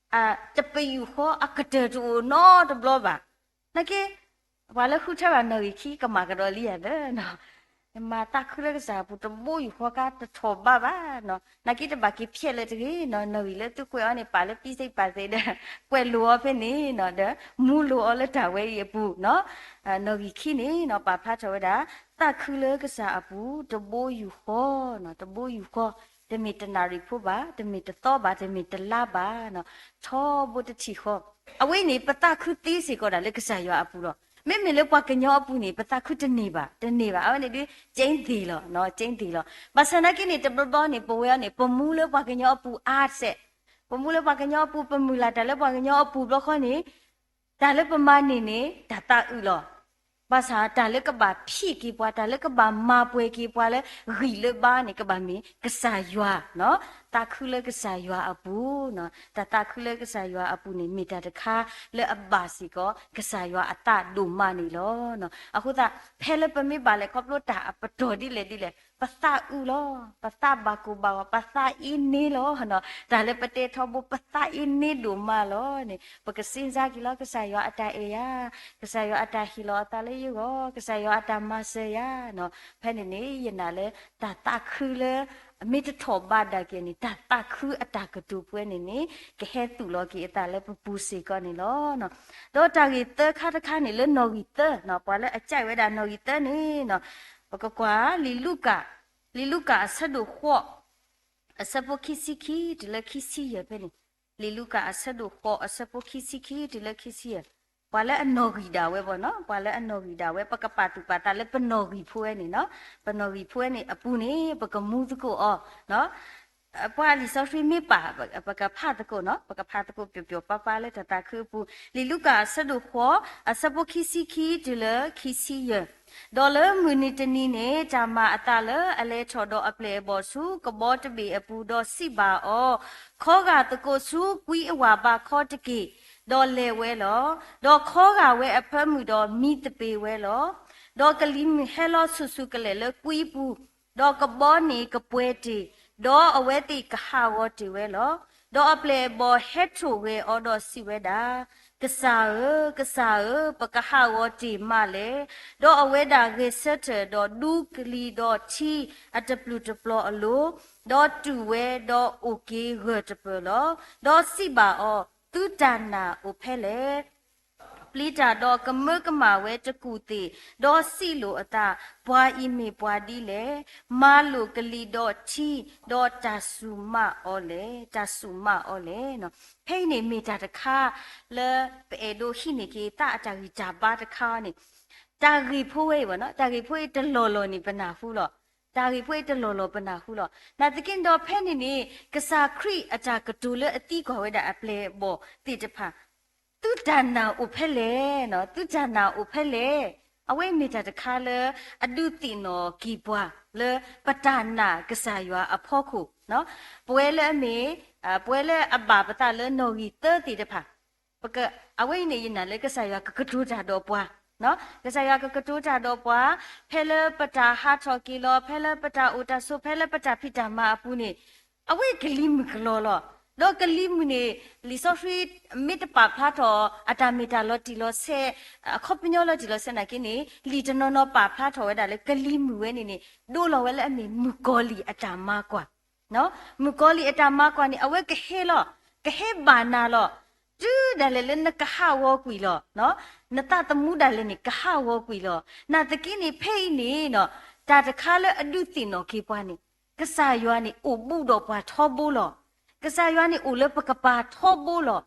တပယူၢ်ဃီအကတၢၢ်တအိၣ်နီတဘျီဘၣ်. နာ်က့ ပှၤလၢဃုထၢဘၣ်နီၣ်ဂံၢ်ခံကမၣ်ကဒီးလံယၤသၢနီၤ. မၤသးခုလၢကစၢ်အပူၤ တဘိယူၢ်ဃီခါတထီၣ်ဘးဘၣ်နီၤ. နာ်က့တဘၣ်က့ၤဖျဲးလၢၤတဂ့ၤနီၤ, နီၣ်ဂံၢ်လၢသုကွဲးအီၤန့ၣ် ပာ်လၢပံစ့ပာ်စ့ဒီး ကွဲးလိာ်အီၤဖဲန့ၣ်နီၤ, ဒီးမူလိာ်အီၤလၢတၢ်ဝဲအံၤအပူၤနီၤ. နီၣ်ဂံၢ်ခံန့ၣ်နီၤ ပာ်ဖျါထီၣ်ဝဲဒၣ် သးခုလၢကစၢ်အပူၤ တဘိယူၢ်ဃီနီၤ, တဘိယူၢ်ဃီ, တမ့ၢ်တနၣ်ရံၣ်ဖိဘၣ်, တမ့ၢ်တသီဘၣ်, တမ့ၢ်တလါဘၣ်နီၤ, ထီဘိတထံၣ်ဃီ. အဝဲန့ၣ် ပသးခုသ့စ့ၢ်ကီးဒၣ်လၢကစၢ်ယွၤအပူၤလီၤ. မ့မ့ၢ်လၢပှၤကညီအပူၤန့ၣ် ပသးခုတန့ၢ်ဘၣ်, တန့ၢ်ဘၣ်. အဝဲန့ၣ်ဒုး ကၠ့သ့ၣ်လီၤ, ကၠ့သ့ၣ်လီၤ. ဘၣ်ဆၣ်နာ်က့န့ၣ် တဘျီဘျီန့ၣ် ပဝဲအံၤန့ၣ် ပမူလၢပှၤကညီအပူၤအါစဲး, ပမူလၢပှၤကညီအပူၤ ပမုၢ်လၢ်တၢ်လၢပှၤကညီအပူၤဘျီဃီန့ၣ် တၢ်လၢပမၤန့ၢ်န့ၣ် တၢ်သးအုးလီၤ. ဘၣ်ဆၣ်တၢ်လၢကဘၣ်ဖံးက့ၤပှၤ တၢ်လၢကဘၣ်မၤပှဲၤက့ၤပှၤလၢဂံၢ်လၢဘါန့ၣ် ကဘၣ်မ့ၢ်ကစၢ်ယွၤနီၤ. သးခုလၢကစၢ်ယွၤအပူၤနီၤ, တၢ်သးခုလၢကစၢ်ယွၤအပူၤန့ၣ် မ့ၢ်တၢ်တခါလၢအဘၣ်စ့ၢ်ကီး ကစၢ်ယွၤအသးဒိၣ်မးန့ၣ်လီၤ. အဃိသတး ဖဲလၢပမ့ၢ်ဘၣ်လဲၤခီဖျိတၢ်အပတီၢ်ဒ်လဲၣ်ဒ်လဲၣ် ပသးအုးလီၤ, ပသးဘၣ်ကိၢ်ဘၣ်ဂီၤ, ပသးအ့န့လီၤ. တၢ်လၢပတဲထီဘိ ပသးအ့န့ဒိၣ်မးလီၤန့ၣ် ပကစ့စါက့ၤလီၤ ကစၢ်ယွၤအတၢ်အဲၣ်ယၤ, ကစၢ်ယွၤအတၢ်ဟ့ၣ်လီၤအသးလၢယဂီၢ်, ကစၢ်ယွၤအတၢ်မၤစၢၤယၤနီၤ. ဖဲန့ၣ်န့ၣ် ယနာ်လၢတၢ်သးခုလၢ မ့ၢ်တထီၣ်ဘးဒၣ်က့ၤန့ၣ် တၢ်သးခုအတၢ်ကတိၤပဝဲန့ၣ်န့ၣ် ကဟဲသူၣ်လီၤက့ၤအသးလၢပပူၤစ့ၢ်ကီးန့ၣ်လီၤ. ဒီးတၢ်ဂ့ၢ်သၢခါတခါန့ၣ် လၢနီၣ်ဂံၢ်သၢနီၤ, ပှၤလၢအကဲဝဲဒၣ်နီၣ်ဂံၢ်သၢန့ၣ်နီၤ, ပကကွၢ်လံာ်လူၤကၣ်, လံာ်လူၤကၣ်အဆၢဒိၣ်ဃိး အဆၢဖိခံဆံခံတုၤလၢခံဆံယဲၢ်ဖဲန့ၣ်, လံာ်လူၤကၣ်အဆၢဒိၣ်ဃိး အဆၢဖိခံဆံခံတုၤလၢခံဆံယဲၢ်, ပှၤလၢအနီၣ်ဂံၢ်ဒၣ်ဝဲဘၣ်နီၤ, ပှၤလၢအနီၣ်ဂံၢ်ဒၣ်ဝဲ ပကပာ်သူၣ်ပာ်သးလၢပနီၣ်ဂံၢ်ဖိဝဲန့ၣ်နီၤ, ပနီၣ်ဂံၢ်ဖိဝဲန့ၣ်အပူၤန့ၣ် ပကမူသကိးအီၤ ပှၤလံာ်စီဆှံမ့ၢ်ပာ် ပကဖးသကိးနီၤ, ပကဖးသကိးပျီၤပျီၤပါပါလၢတၢ်သးခုအပူၤ, လံာ်လူၤကၣ်အဆၢဒိၣ်ဃိး အဆၢဖိခံဆံခံတုၤလၢခံဆံယဲၢ်, ဒီးလၢမုၢ်နံၤတနံၤန့ၣ် တၢ်မၤအသးလၢအလဲၤထီၣ်ဒီးအပျဲၢ်အဘီၣ်ဆူကဘီတဘ့ၣ်အပူၤ, ဒီးစံးဘၣ်အီၤ, ခီဂာ်သကိးဆူကွံအဝၤဘးခီတက့ၢ်. ဒီးလဲၤဝဲလီၤ. ဒီးခီဂာ်ဝဲအဖၢမုၢ်ဒီးမံသပ့ၤဝဲလီၤ. ဒီးကလံၤမုၢ်ဟဲလီၤဆူၣ်ဆူၣ်ကလဲာ်လၢကွံအပူၤ, ဒီးကဘီန့ၣ်ကပှဲၤတ့ၢ်, ဒီးအဝဲသ့ၣ်ကဟးဂီၤတ့ၢ်ဝဲလီၤ. ဒီးအပျဲၢ်အဘီၣ်ဟဲထိၣ်ဂဲၤအီၤဒီးစံးဝဲဒၣ်, ကစၢ်ဧၢ, ကစၢ်ဧၢ, ပကဟးဂီၤတ့ၢ်မးလဲၣ်. ဒီးအဝဲဒၣ်ဂဲၤဆၢထၢၣ်ဒီးဒူကလံၤဒီးထံအတပျုာ်တပျီၤအလိၤ, ဒီးတူၢ်ဝဲဒီးအိၣ်က့ၤဂၢၢ်တပၢၢ်လီၤ. ဒီးစံးဘၣ်အီၤ, သုတၢ်နာ်အိၣ်ဖဲလဲၣ်. ပျံၤတၢ်ဒီးကမၢကမၣ်ဝဲတကူၣ်သ့ၣ်, ဒီးစံးလိာ်အသး, ပှၤအံၤမ့ၢ်ပှၤဒ်လဲၣ်. မၤလိာ်ကလံၤဒီးထံ, ဒီးတၢ်စူၢ်မးအီၤလဲၣ်, တၢ်စူၢ်မးအီၤလဲၣ်. ဖဲအံၤန့ၣ်မ့ၢ်တၢ်တခါလၢပအဲၣ်ဒိးဟံးန့ၢ်က့ၤသးအတၢ်ဂံၢ်တၢ်ဘါတခါအံၤန့ၣ်, တၢ်ဂ့ၢ်ဖိဝဲအံၤ, တၢ်ဂ့ၢ်ဖိအံၤတလီၢ်လီၢ်န့ၣ် ပနၢ်ဟူလီၤ. တၢ်ဂ့ၢ်ဖိအံၤတလီၢ်လီၢ်ပနၢ်ဟူလီၤ. နာ်သက့ဒီးဖဲန့ၣ်န့ၣ် ကစၢ်ခရံာ်အတၢ်ကတိၤလၢအသံကွၢ်ဝဲဒၣ်အပျဲၢ်အဘီၣ်သ့ၣ်တဖၣ်, သုတၢ်နာ်အိၣ်ဖဲလဲၣ်, သုတၢ်နာ်အိၣ်ဖဲလဲၣ်. အဝဲမ့ၢ်တၢ်တခါလၢအဒုးသ့ၣ်နီၣ်က့ၤပှၤလၢပတၢ်နာ်ကစၢ်ယွၤအဖီခိၣ်, ပဝဲလၢအမ့ၢ်, ပဝဲလၢအဘၣ်ပသးလၢနီၣ်ဂံၢ်သၢသ့ၣ်တဖၣ်, အဝဲအံၤန့ၣ်ယနာ်လၢကစၢ်ယွၤကကတိၤတၢ်ဒီးပှၤ, ကစၢ်ယွၤကကတိၤတၢ်ဒီးပှၤ, ဖဲလၢပတၢ်ဟးထီၣ်က့ၤလီၤ, ဖဲလၢပတၢ်အိၣ်တၢ်ဆိး, ဖဲလၢပတၢ်ဖံးတၢ်မၤအပူၤန့ၣ်, အဝဲကလံၤမုၢ်ကလီၤလီၤ. ဒီးကလံၤမုၢ်န့ၣ် လံာ်စီဆှံမ့ၢ်တပာ်ဖျါထီၣ် အတၢ်မ့ၢ်တၢ်လီၤတံၢ်လီၤဆဲး, အခီပညီလီၤတံၢ်လီၤဆဲးနာ်က့န့ၣ်, လံာ်တနီၤနီၤပာ်ဖျါထီၣ်ဝဲဒၣ်လၢကလံၤမုၢ်ဝဲန့ၣ်န့ၣ် ဒိလီၤဝဲလၢအမ့ၢ်မုၣ်ကီၤလံၢ်အတၢ်မၤကွၢ် မုၣ်ကီၤလံၢ်အတၢ်မၤကွၢ်န့ၣ် အဝဲကဟဲလီၤ, ကဟဲဘၣ်နၤလီၤ. တုၤဒၣ်လဲာ်လၢနကဟးဂီၤကွံာ်လီၤ, နသးသမူဒၣ်လဲာ်န့ၣ် ကဟးဂီၤကွံာ်လီၤ. နာ်သက့န့ၣ် ဖဲအံၤန့ၣ်, တၢ်တခါလၢအဒုးသ့ၣ်နီၣ်က့ၤပှၤန့ၣ်, ကစၢ်ယွၤန့ၣ်အိၣ်ဘူးဒီးပှၤထီဘိလီၤ. ကစၢ်ယွၤန့ၣ်အိၣ်လၢပကပၤထီဘိလီၤ.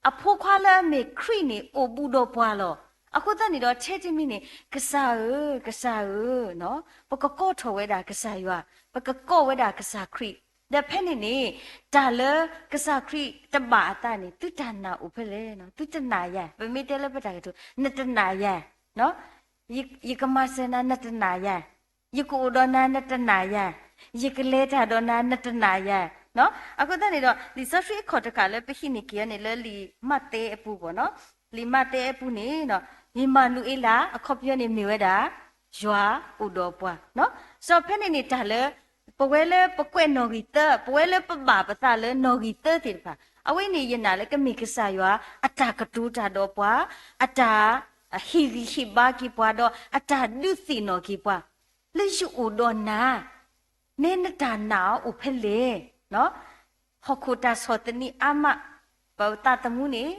အဖိခွါလၢအမ့ၢ်ခရံာ်န့ၣ် အိၣ်ဘူးဒီးပှၤလီၤ. အဃိသတးန့ၣ်ဒီး ထဲတမံၤန့ၣ် ကစၢ်ဧၢ, ကစၢ်ဧၢ, ပကကိးထီၣ်ဝဲဒၣ်ကစၢ်ယွၤ, ပကကိးဝဲဒၣ်ကစၢ်ခရံာ်, ဒီးဖဲန့ၣ်န့ၣ် တၢ်လၢကစၢ်ခရံာ်တဘၣ်အသးန့ၣ် သုတၢ်နာ်အိၣ်ဖဲလဲၣ်, သုတနာ်ယၤ, ပမ့ၢ်တဲလၢပတၢ်ကတိၤ နတနာ်ယၤ, ယကမၤစၢၤနၤ နတနာ်ယၤ, ယကအိၣ်ဒီးနၤ နတနာ်ယၤ, ယကလဲၤတၢ်ဒီးနၤ နတနာ်ယၤ. အဃိသတးန့ၣ်ဒီး လံာ်စီဆှံအခီၣ်တဃာ်လၢပဟံးန့ၢ်က့ၤအီၤန့ၣ် လၢလံာ်မးသဲအပူၤဘၣ်နီၤ, လံာ်မးသဲအပူၤန့ၣ် အ့မၤနူၤအ့လး အခီပညီန့ၣ်မ့ၢ်ဝဲဒၣ် ယွၤအိၣ်ဒီးပှၤ. စီၤဖဲန့ၣ်န့ၣ် တၢ်လၢ ပဝဲလၢပကွဲးနီၣ်ဂံၢ်သၢ, ပဝဲလၢပဘၣ်ပသးလၢနီၣ်ဂံၢ်သၢသ့ၣ်တဖၣ်, အဝဲန့ၣ်ယနာ်လၢကမ့ၢ်ကစၢ်ယွၤ အတၢ်ကတိၤတၢ်ဒီးပှၤ, အတၢ်ဟ့ၣ်ဂံၢ်ဟ့ၣ်ဘါက့ၤပှၤဒီး အတၢ်ဒုးသ့ၣ်နီၣ်က့ၤပှၤ လၢယအိၣ်ဒီးနၤ နဲနတၢ်နာ်အီၤအိၣ်ဖဲလဲၣ်. ဟီၣ်ခိၣ်တၢ်ဆီၣ်သနံးအါမး, ပသးသမူန့ၣ်,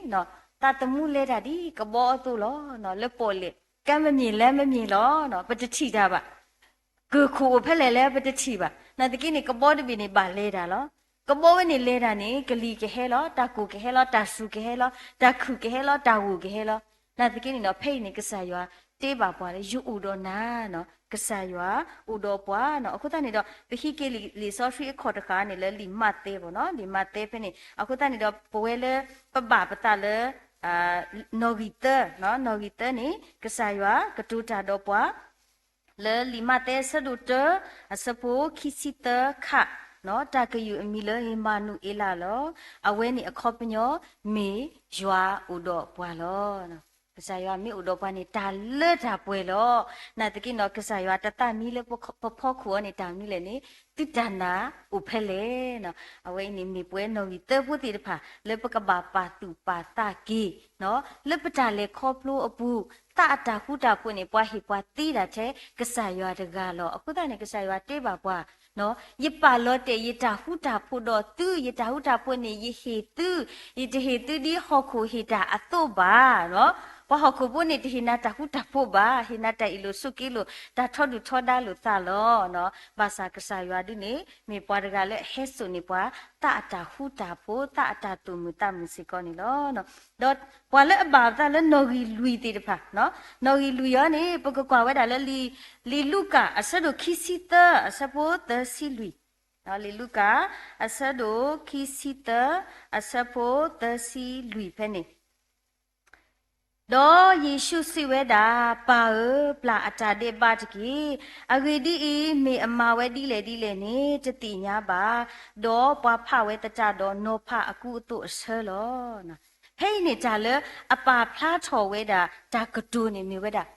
သးသမူလဲၤတၢ်ဒ်ကဘီအသိးလီၤ. လၢပီၣ်လဲၣ် ကဲမ့ၢ်မ့ၢ်လဲၣ်မ့ၢ်မ့ၢ်လီၤ, ပတထံၣ်တၢ်ဘၣ်. ကၢၢ်ခိၣ်အိၣ်ဖဲလဲၣ်လဲၣ် ပတထံၣ်ဘၣ်. နာ်သက့န့ၣ် ကဘီတဘ့ၣ်န့ၣ် ဘၣ်လဲၤတၢ်လီၤ. ကဘီဝဲန့ၣ်လဲၤတၢ်န့ၣ် ကလံၤကဟဲလီၤ, တၢ်ကိၢ်ကဟဲလီၤ, တၢ်စူၤကဟဲလီၤ, တၢ်ခုၣ်ကဟဲလီၤ, တၢ်ဂိၢ်ကဟဲလီၤ. နာ်သက့န့ၣ်ဒီး ဖဲအံၤန့ၣ် ကစၢ်ယွၤတဲဘၣ်ပှၤလၢ ယအိၣ်ဒီးနၤ, ကစၢ်ယွၤအိၣ်ဒီးပှၤနီၤ. အဃိသတးန့ၣ်ဒီး ပဟံးက့ၤလံာ်စီဆှံအခီၣ်တဃာ်န့ၣ် လၢလံာ်မးသဲဘၣ်နီၤ, လံာ်မးသဲဖဲန့ၣ်. အဃိသတးန့ၣ်ဒီး ပဝဲလၢပဘၣ်ပသးလၢ နီၣ်ဂံၢ်သၢ, နီၣ်ဂံၢ်သၢန့ၣ် ကစၢ်ယွၤကတိၤတၢ်ဒီးပှၤ လၢလံာ်မးသဲအဆၢဒိၣ်တၢ အဆၢဖိခံဆံသၢခါ, တၢ်ကယုၢ်အမံၤလၢ အ့မၤနူၤအ့လးလီၤ. အဝဲန့ၣ်အခီပညီ မ့ၢ်ယွၤအိၣ်ဒီးပှၤလီၤ. ကစၢ်ယွၤမ့ၢ်အိၣ်ဒီးပှၤန့ၣ် တၢ်လၢတၢ်ပှဲၤလီၤ. နာ်သက့နီၤ ကစၢ်ယွၤတသးမံလၢပဖီခိၣ်အီၤန့ၣ် တၢ်မနုၤလဲၣ်န့ၣ် သုတၢ်နာ်အိၣ်ဖဲလဲၣ်. အဝဲအံၤန့ၣ်မ့ၢ်ပဝဲနီၣ်ဂံၢ်သၢဖိသ့ၣ်တဖၣ် လၢပကဘၣ်ပာ်သူၣ်ပာ်သးက့ၤ လၢပတၢ်လဲၤခီဖျိအပူၤ, သးအတၢ်ဃူတၢ်ဖိးန့ၣ် ပှၤဟ့ၣ်ပှၤသ့ဒၣ်ထဲကစၢ်ယွၤတဂၤလီၤ. အဃိသတးန့ၣ် ကစၢ်ယွၤတဲဘၣ်ပှၤ, ယပာ်လီၤတဲာ်ယတၢ်ဃူတၢ်ဖိးဒီးသု, ယတၢ်ဃူတၢ်ဖိးန့ၣ် ယဟ့ၣ်သု, ယတဟ့ၣ်သုဒ်ဟီၣ်ခိၣ်ဟ့ၣ်တၢ်အသိးဘၣ်. ပှၤဟီၣ်ခိၣ်ဖိန့ၣ် တဟ့ၣ်နၤတၢ်ဃူတၢ်ဖိးဘၣ်, ဟ့ၣ်နၤတၢ်အ့ၣ်လိာ်ဆိးက့လိာ်, တၢ်ထီဒုၣ်ထီဒါလိာ်သးလီၤ. ဘၣ်ဆၣ်ကစၢ်ယွၤဒုန့ၣ် မ့ၢ်ပှၤတဂၤလၢအဟဲစိာ်န့ၢ်ပှၤ သးအတၢ်ဃူတၢ်ဖိး, သးအတၢ်သူၣ်မုာ်သးမုာ်စ့ၢ်ကီးန့ၣ်လီၤ. ဒီးပှၤလၢအဘၣ်ပသးလၢနီၣ်ဂံၢ်လွံၢ်သ့ၣ်တဖၣ်, နီၣ်ဂံၢ်လွံၢ်အံၤန့ၣ် ပကကွၢ်ဝဲဒၣ်လၢ လံာ်လူၤကၣ် အဆၢဒိၣ်ခံဆံသၢ အဆၢဖိသၢဆံလွံၢ်, လံာ်လူၤကၣ် အဆၢဒိၣ်ခံဆံသၢ အဆၢဖိသၢဆံလွံၢ်ဖဲန့ၣ် ဒီးယ့ၣ်ၡူးစံးဝဲဒၣ်, ပၢ်ဧၢ, ပျၢ်အတၢ်ဒဲးဘးတက့ၢ်. အဂ့ၢ်ဒ်အံၤ, မ့ၢ်အမၤဝဲဒ်လဲၣ်ဒ်လဲၣ်န့ၣ် တသ့ၣ်ညါဘၣ်. ဒီးပှၤဖးဝဲသတးဒီး နီၤဖးအကူအသိးအဆၢလီၤ. ဖဲအံၤန့ၣ် တၢ်လၢအပာ်ဖျါထီၣ်ဝဲဒၣ်တၢ်ကတိၤန့ၣ်မ့ၢ်ဝဲဒၣ်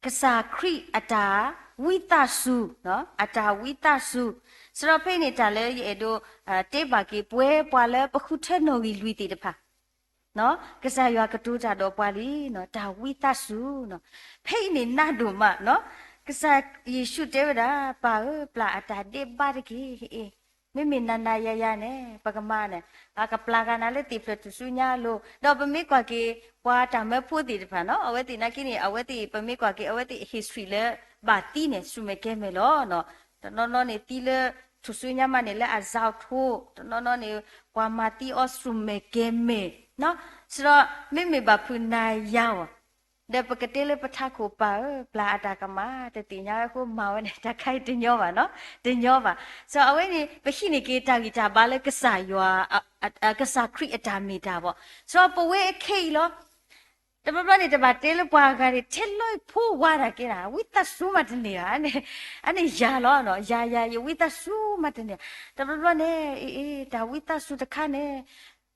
ကစၢ်ခရံာ်အတၢ် ဝံသးစူၤ, အတၢ်ဝံသးစူၤ. စးထီၣ်ဖဲအံၤန့ၣ် တၢ်လၢယအဲၣ်ဒိး တဲဘၣ်က့ၤ ပဝဲပှၤလၢပဃုထၢနီၣ်ဂံၢ်လွံၢ်သ့ၣ်တဖၣ် ကစၢ်ယွၤကတိၤတၢ်ဒီးပှၤလံ, တၢ်ဝံသးစူၤ. ဖဲအံၤန့ၣ်နးဒိၣ်မး, ကစၢ်ယ့ၣ်ၡူးတဲဝဲဒၣ်, ပၢ်ဧၢ, ပျၢ်အတၢ်ဒဲးဘးတက့ၢ်. မ့မ့ၢ်နၤနၤယၤယၤန့ၣ် ပကမၤန့ၣ် အကပျၢ်ဂၤနၤလၢသ့ၣ်ဖျၢၣ်ထူၣ်စုညါအလိၤ, ဒီးပမ့ၢ်ကွၢ်က့ၤ ပှၤတၢ်မၢဖိသ့ၣ်တဖၣ်နီၤ, အဝဲသ့ၣ်နာ်က့န့ၣ် အဝဲသ့ၣ် ပမ့ၢ်ကွၢ်က့ၤ အဝဲသ့ၣ် history လၢဘၣ်သံန့ၣ် စူၢ်မဲာ်ကဲၤမဲာ်လီၤ. တနီၤနီၤန့ၣ်သံလၢ ထူၣ်စုညါမးန့ၣ် လၢအစးထိ, တနီၤနီၤန့ၣ် ပှၤမၤသံအီၤစူၢ်မဲာ်ကဲၤမဲာ်. စးထီၣ် မ့မ့ၢ်ဘၣ်ဖုးနၤယၤအီၤ ဒီးပကတဲလၢပထးခိၣ် ပၢ်ဧၢ, ပျၢ်အတၢ်ကမၣ် တသ့ၣ်ညါဝဲအဃိ မၤဝဲန့ၣ် တၢ်ခါအံၤတညီဘၣ်နီၤ, တညီဘၣ်. စးထီၣ်အဝဲန့ၣ် ပဟံးန့ၢ်က့ၤတၢ်ဂံၢ်တၢ်ဘါလၢကစၢ်ယွၤ, ကစၢ်ခရံာ်အတၢ်မ့ၢ်တၢ်ဘၣ်. စးထီၣ်ပဝဲခဲအံၤလီၤ တဘျီဘျီန့ၣ် တဘၣ်တဲလၢပှၤဂၤန့ၣ် ထဲလီၤဖိဝါတၢ်ကဲဒၣ် ဝံသးစူၤမးတန့ၢ်ဧါ, အန့ၣ်ယၤလီၤ, ယၤယၤ ယဝံသးစူၤမးတန့ၢ်ဧါ. တဘျီဘျီန့ၣ် အ့ အ့ တၢ်ဝံသးစူၤတခါန့ၣ်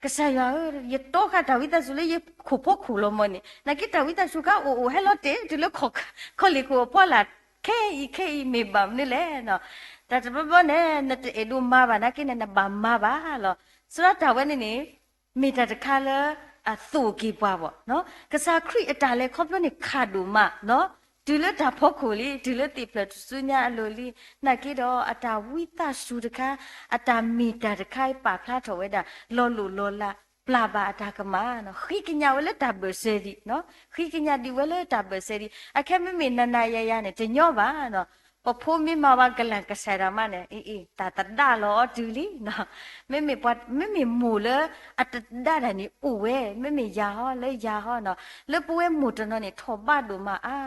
ကစၢ်ယွၤဧၢ, ယတီဃာ်တၢ်ဝံသးစူၤလၢယခိၣ်ဖိခိၣ်လီၤမၢ်န့ၣ်, နာ်က့တၢ်ဝံသးစူၤခါအိၣ်အိၣ်ဟဲလီၤတဲာ်တုၤလၢ ခီၣ်လ့ၣ်ခိၣ်အဖီလာ် ခဲအံၤခဲအံၤမ့ၢ်ဘၣ်မနုၤလဲၣ်. တၢ်တဘျီဘျီန့ၣ် နတအဲၣ်ဒိးမၤဘၣ်နာ်က့န့ၣ် နဘၣ်မၤဘၣ်လီၤ. စးထီၣ်တၢ်ဝဲန့ၣ်န့ၣ် မ့ၢ်တၢ်တခါလၢ အသိၣ်က့ၤပှၤဘၣ်. ကစၢ်ခရံာ်အတၢ်လဲၤခီဖျိန့ၣ်ခးဒိၣ်မး, တုၤလၢတၢ်ဖီခိၣ်လံ တုၤလၢသ့ၣ်ဖျၢၣ်ထူၣ်စုညါအလိၤလံ, နာ်က့ဒီးအတၢ်ဝံသးစူၤတခါ, အတၢ်မ့ၢ်တၢ်တခါ ပာ်ဖျါထီၣ်ဝဲဒၣ် လီၤလိၢ်လီၤလး ပျၢ်ဘၣ်အတၢ်ကမၣ်, ဃ့ကညးဝဲလၢတၢ်ဘၢၣ်စၢၤဒံး, ဃ့ကညးဒံးဝဲလၢတၢ်ဘၢၣ်စၢၤဒံး, အခဲမ့မ့ၢ်နၤနၤယၤယၤန့ၣ် တညီဘၣ်. ပဖိမ့ၢ်မၤဝဲကလၢ်ကစၢ်ဒၣ်မးန့ၣ် အ့ အ့ တၢ်သဒါလီၤအီၤတုၤလံ, မ့မ့ၢ်မိၢ်လၢအသဒါတၢ်န့ၣ်အိၣ်ဝဲ, မ့မ့ၢ်ယၤဟီ လၢယၤဟီနီၤ, လၢပဝဲမိၢ်တနီၤန့ၣ် ထိၣ်ဘးဒိၣ်မးအါ,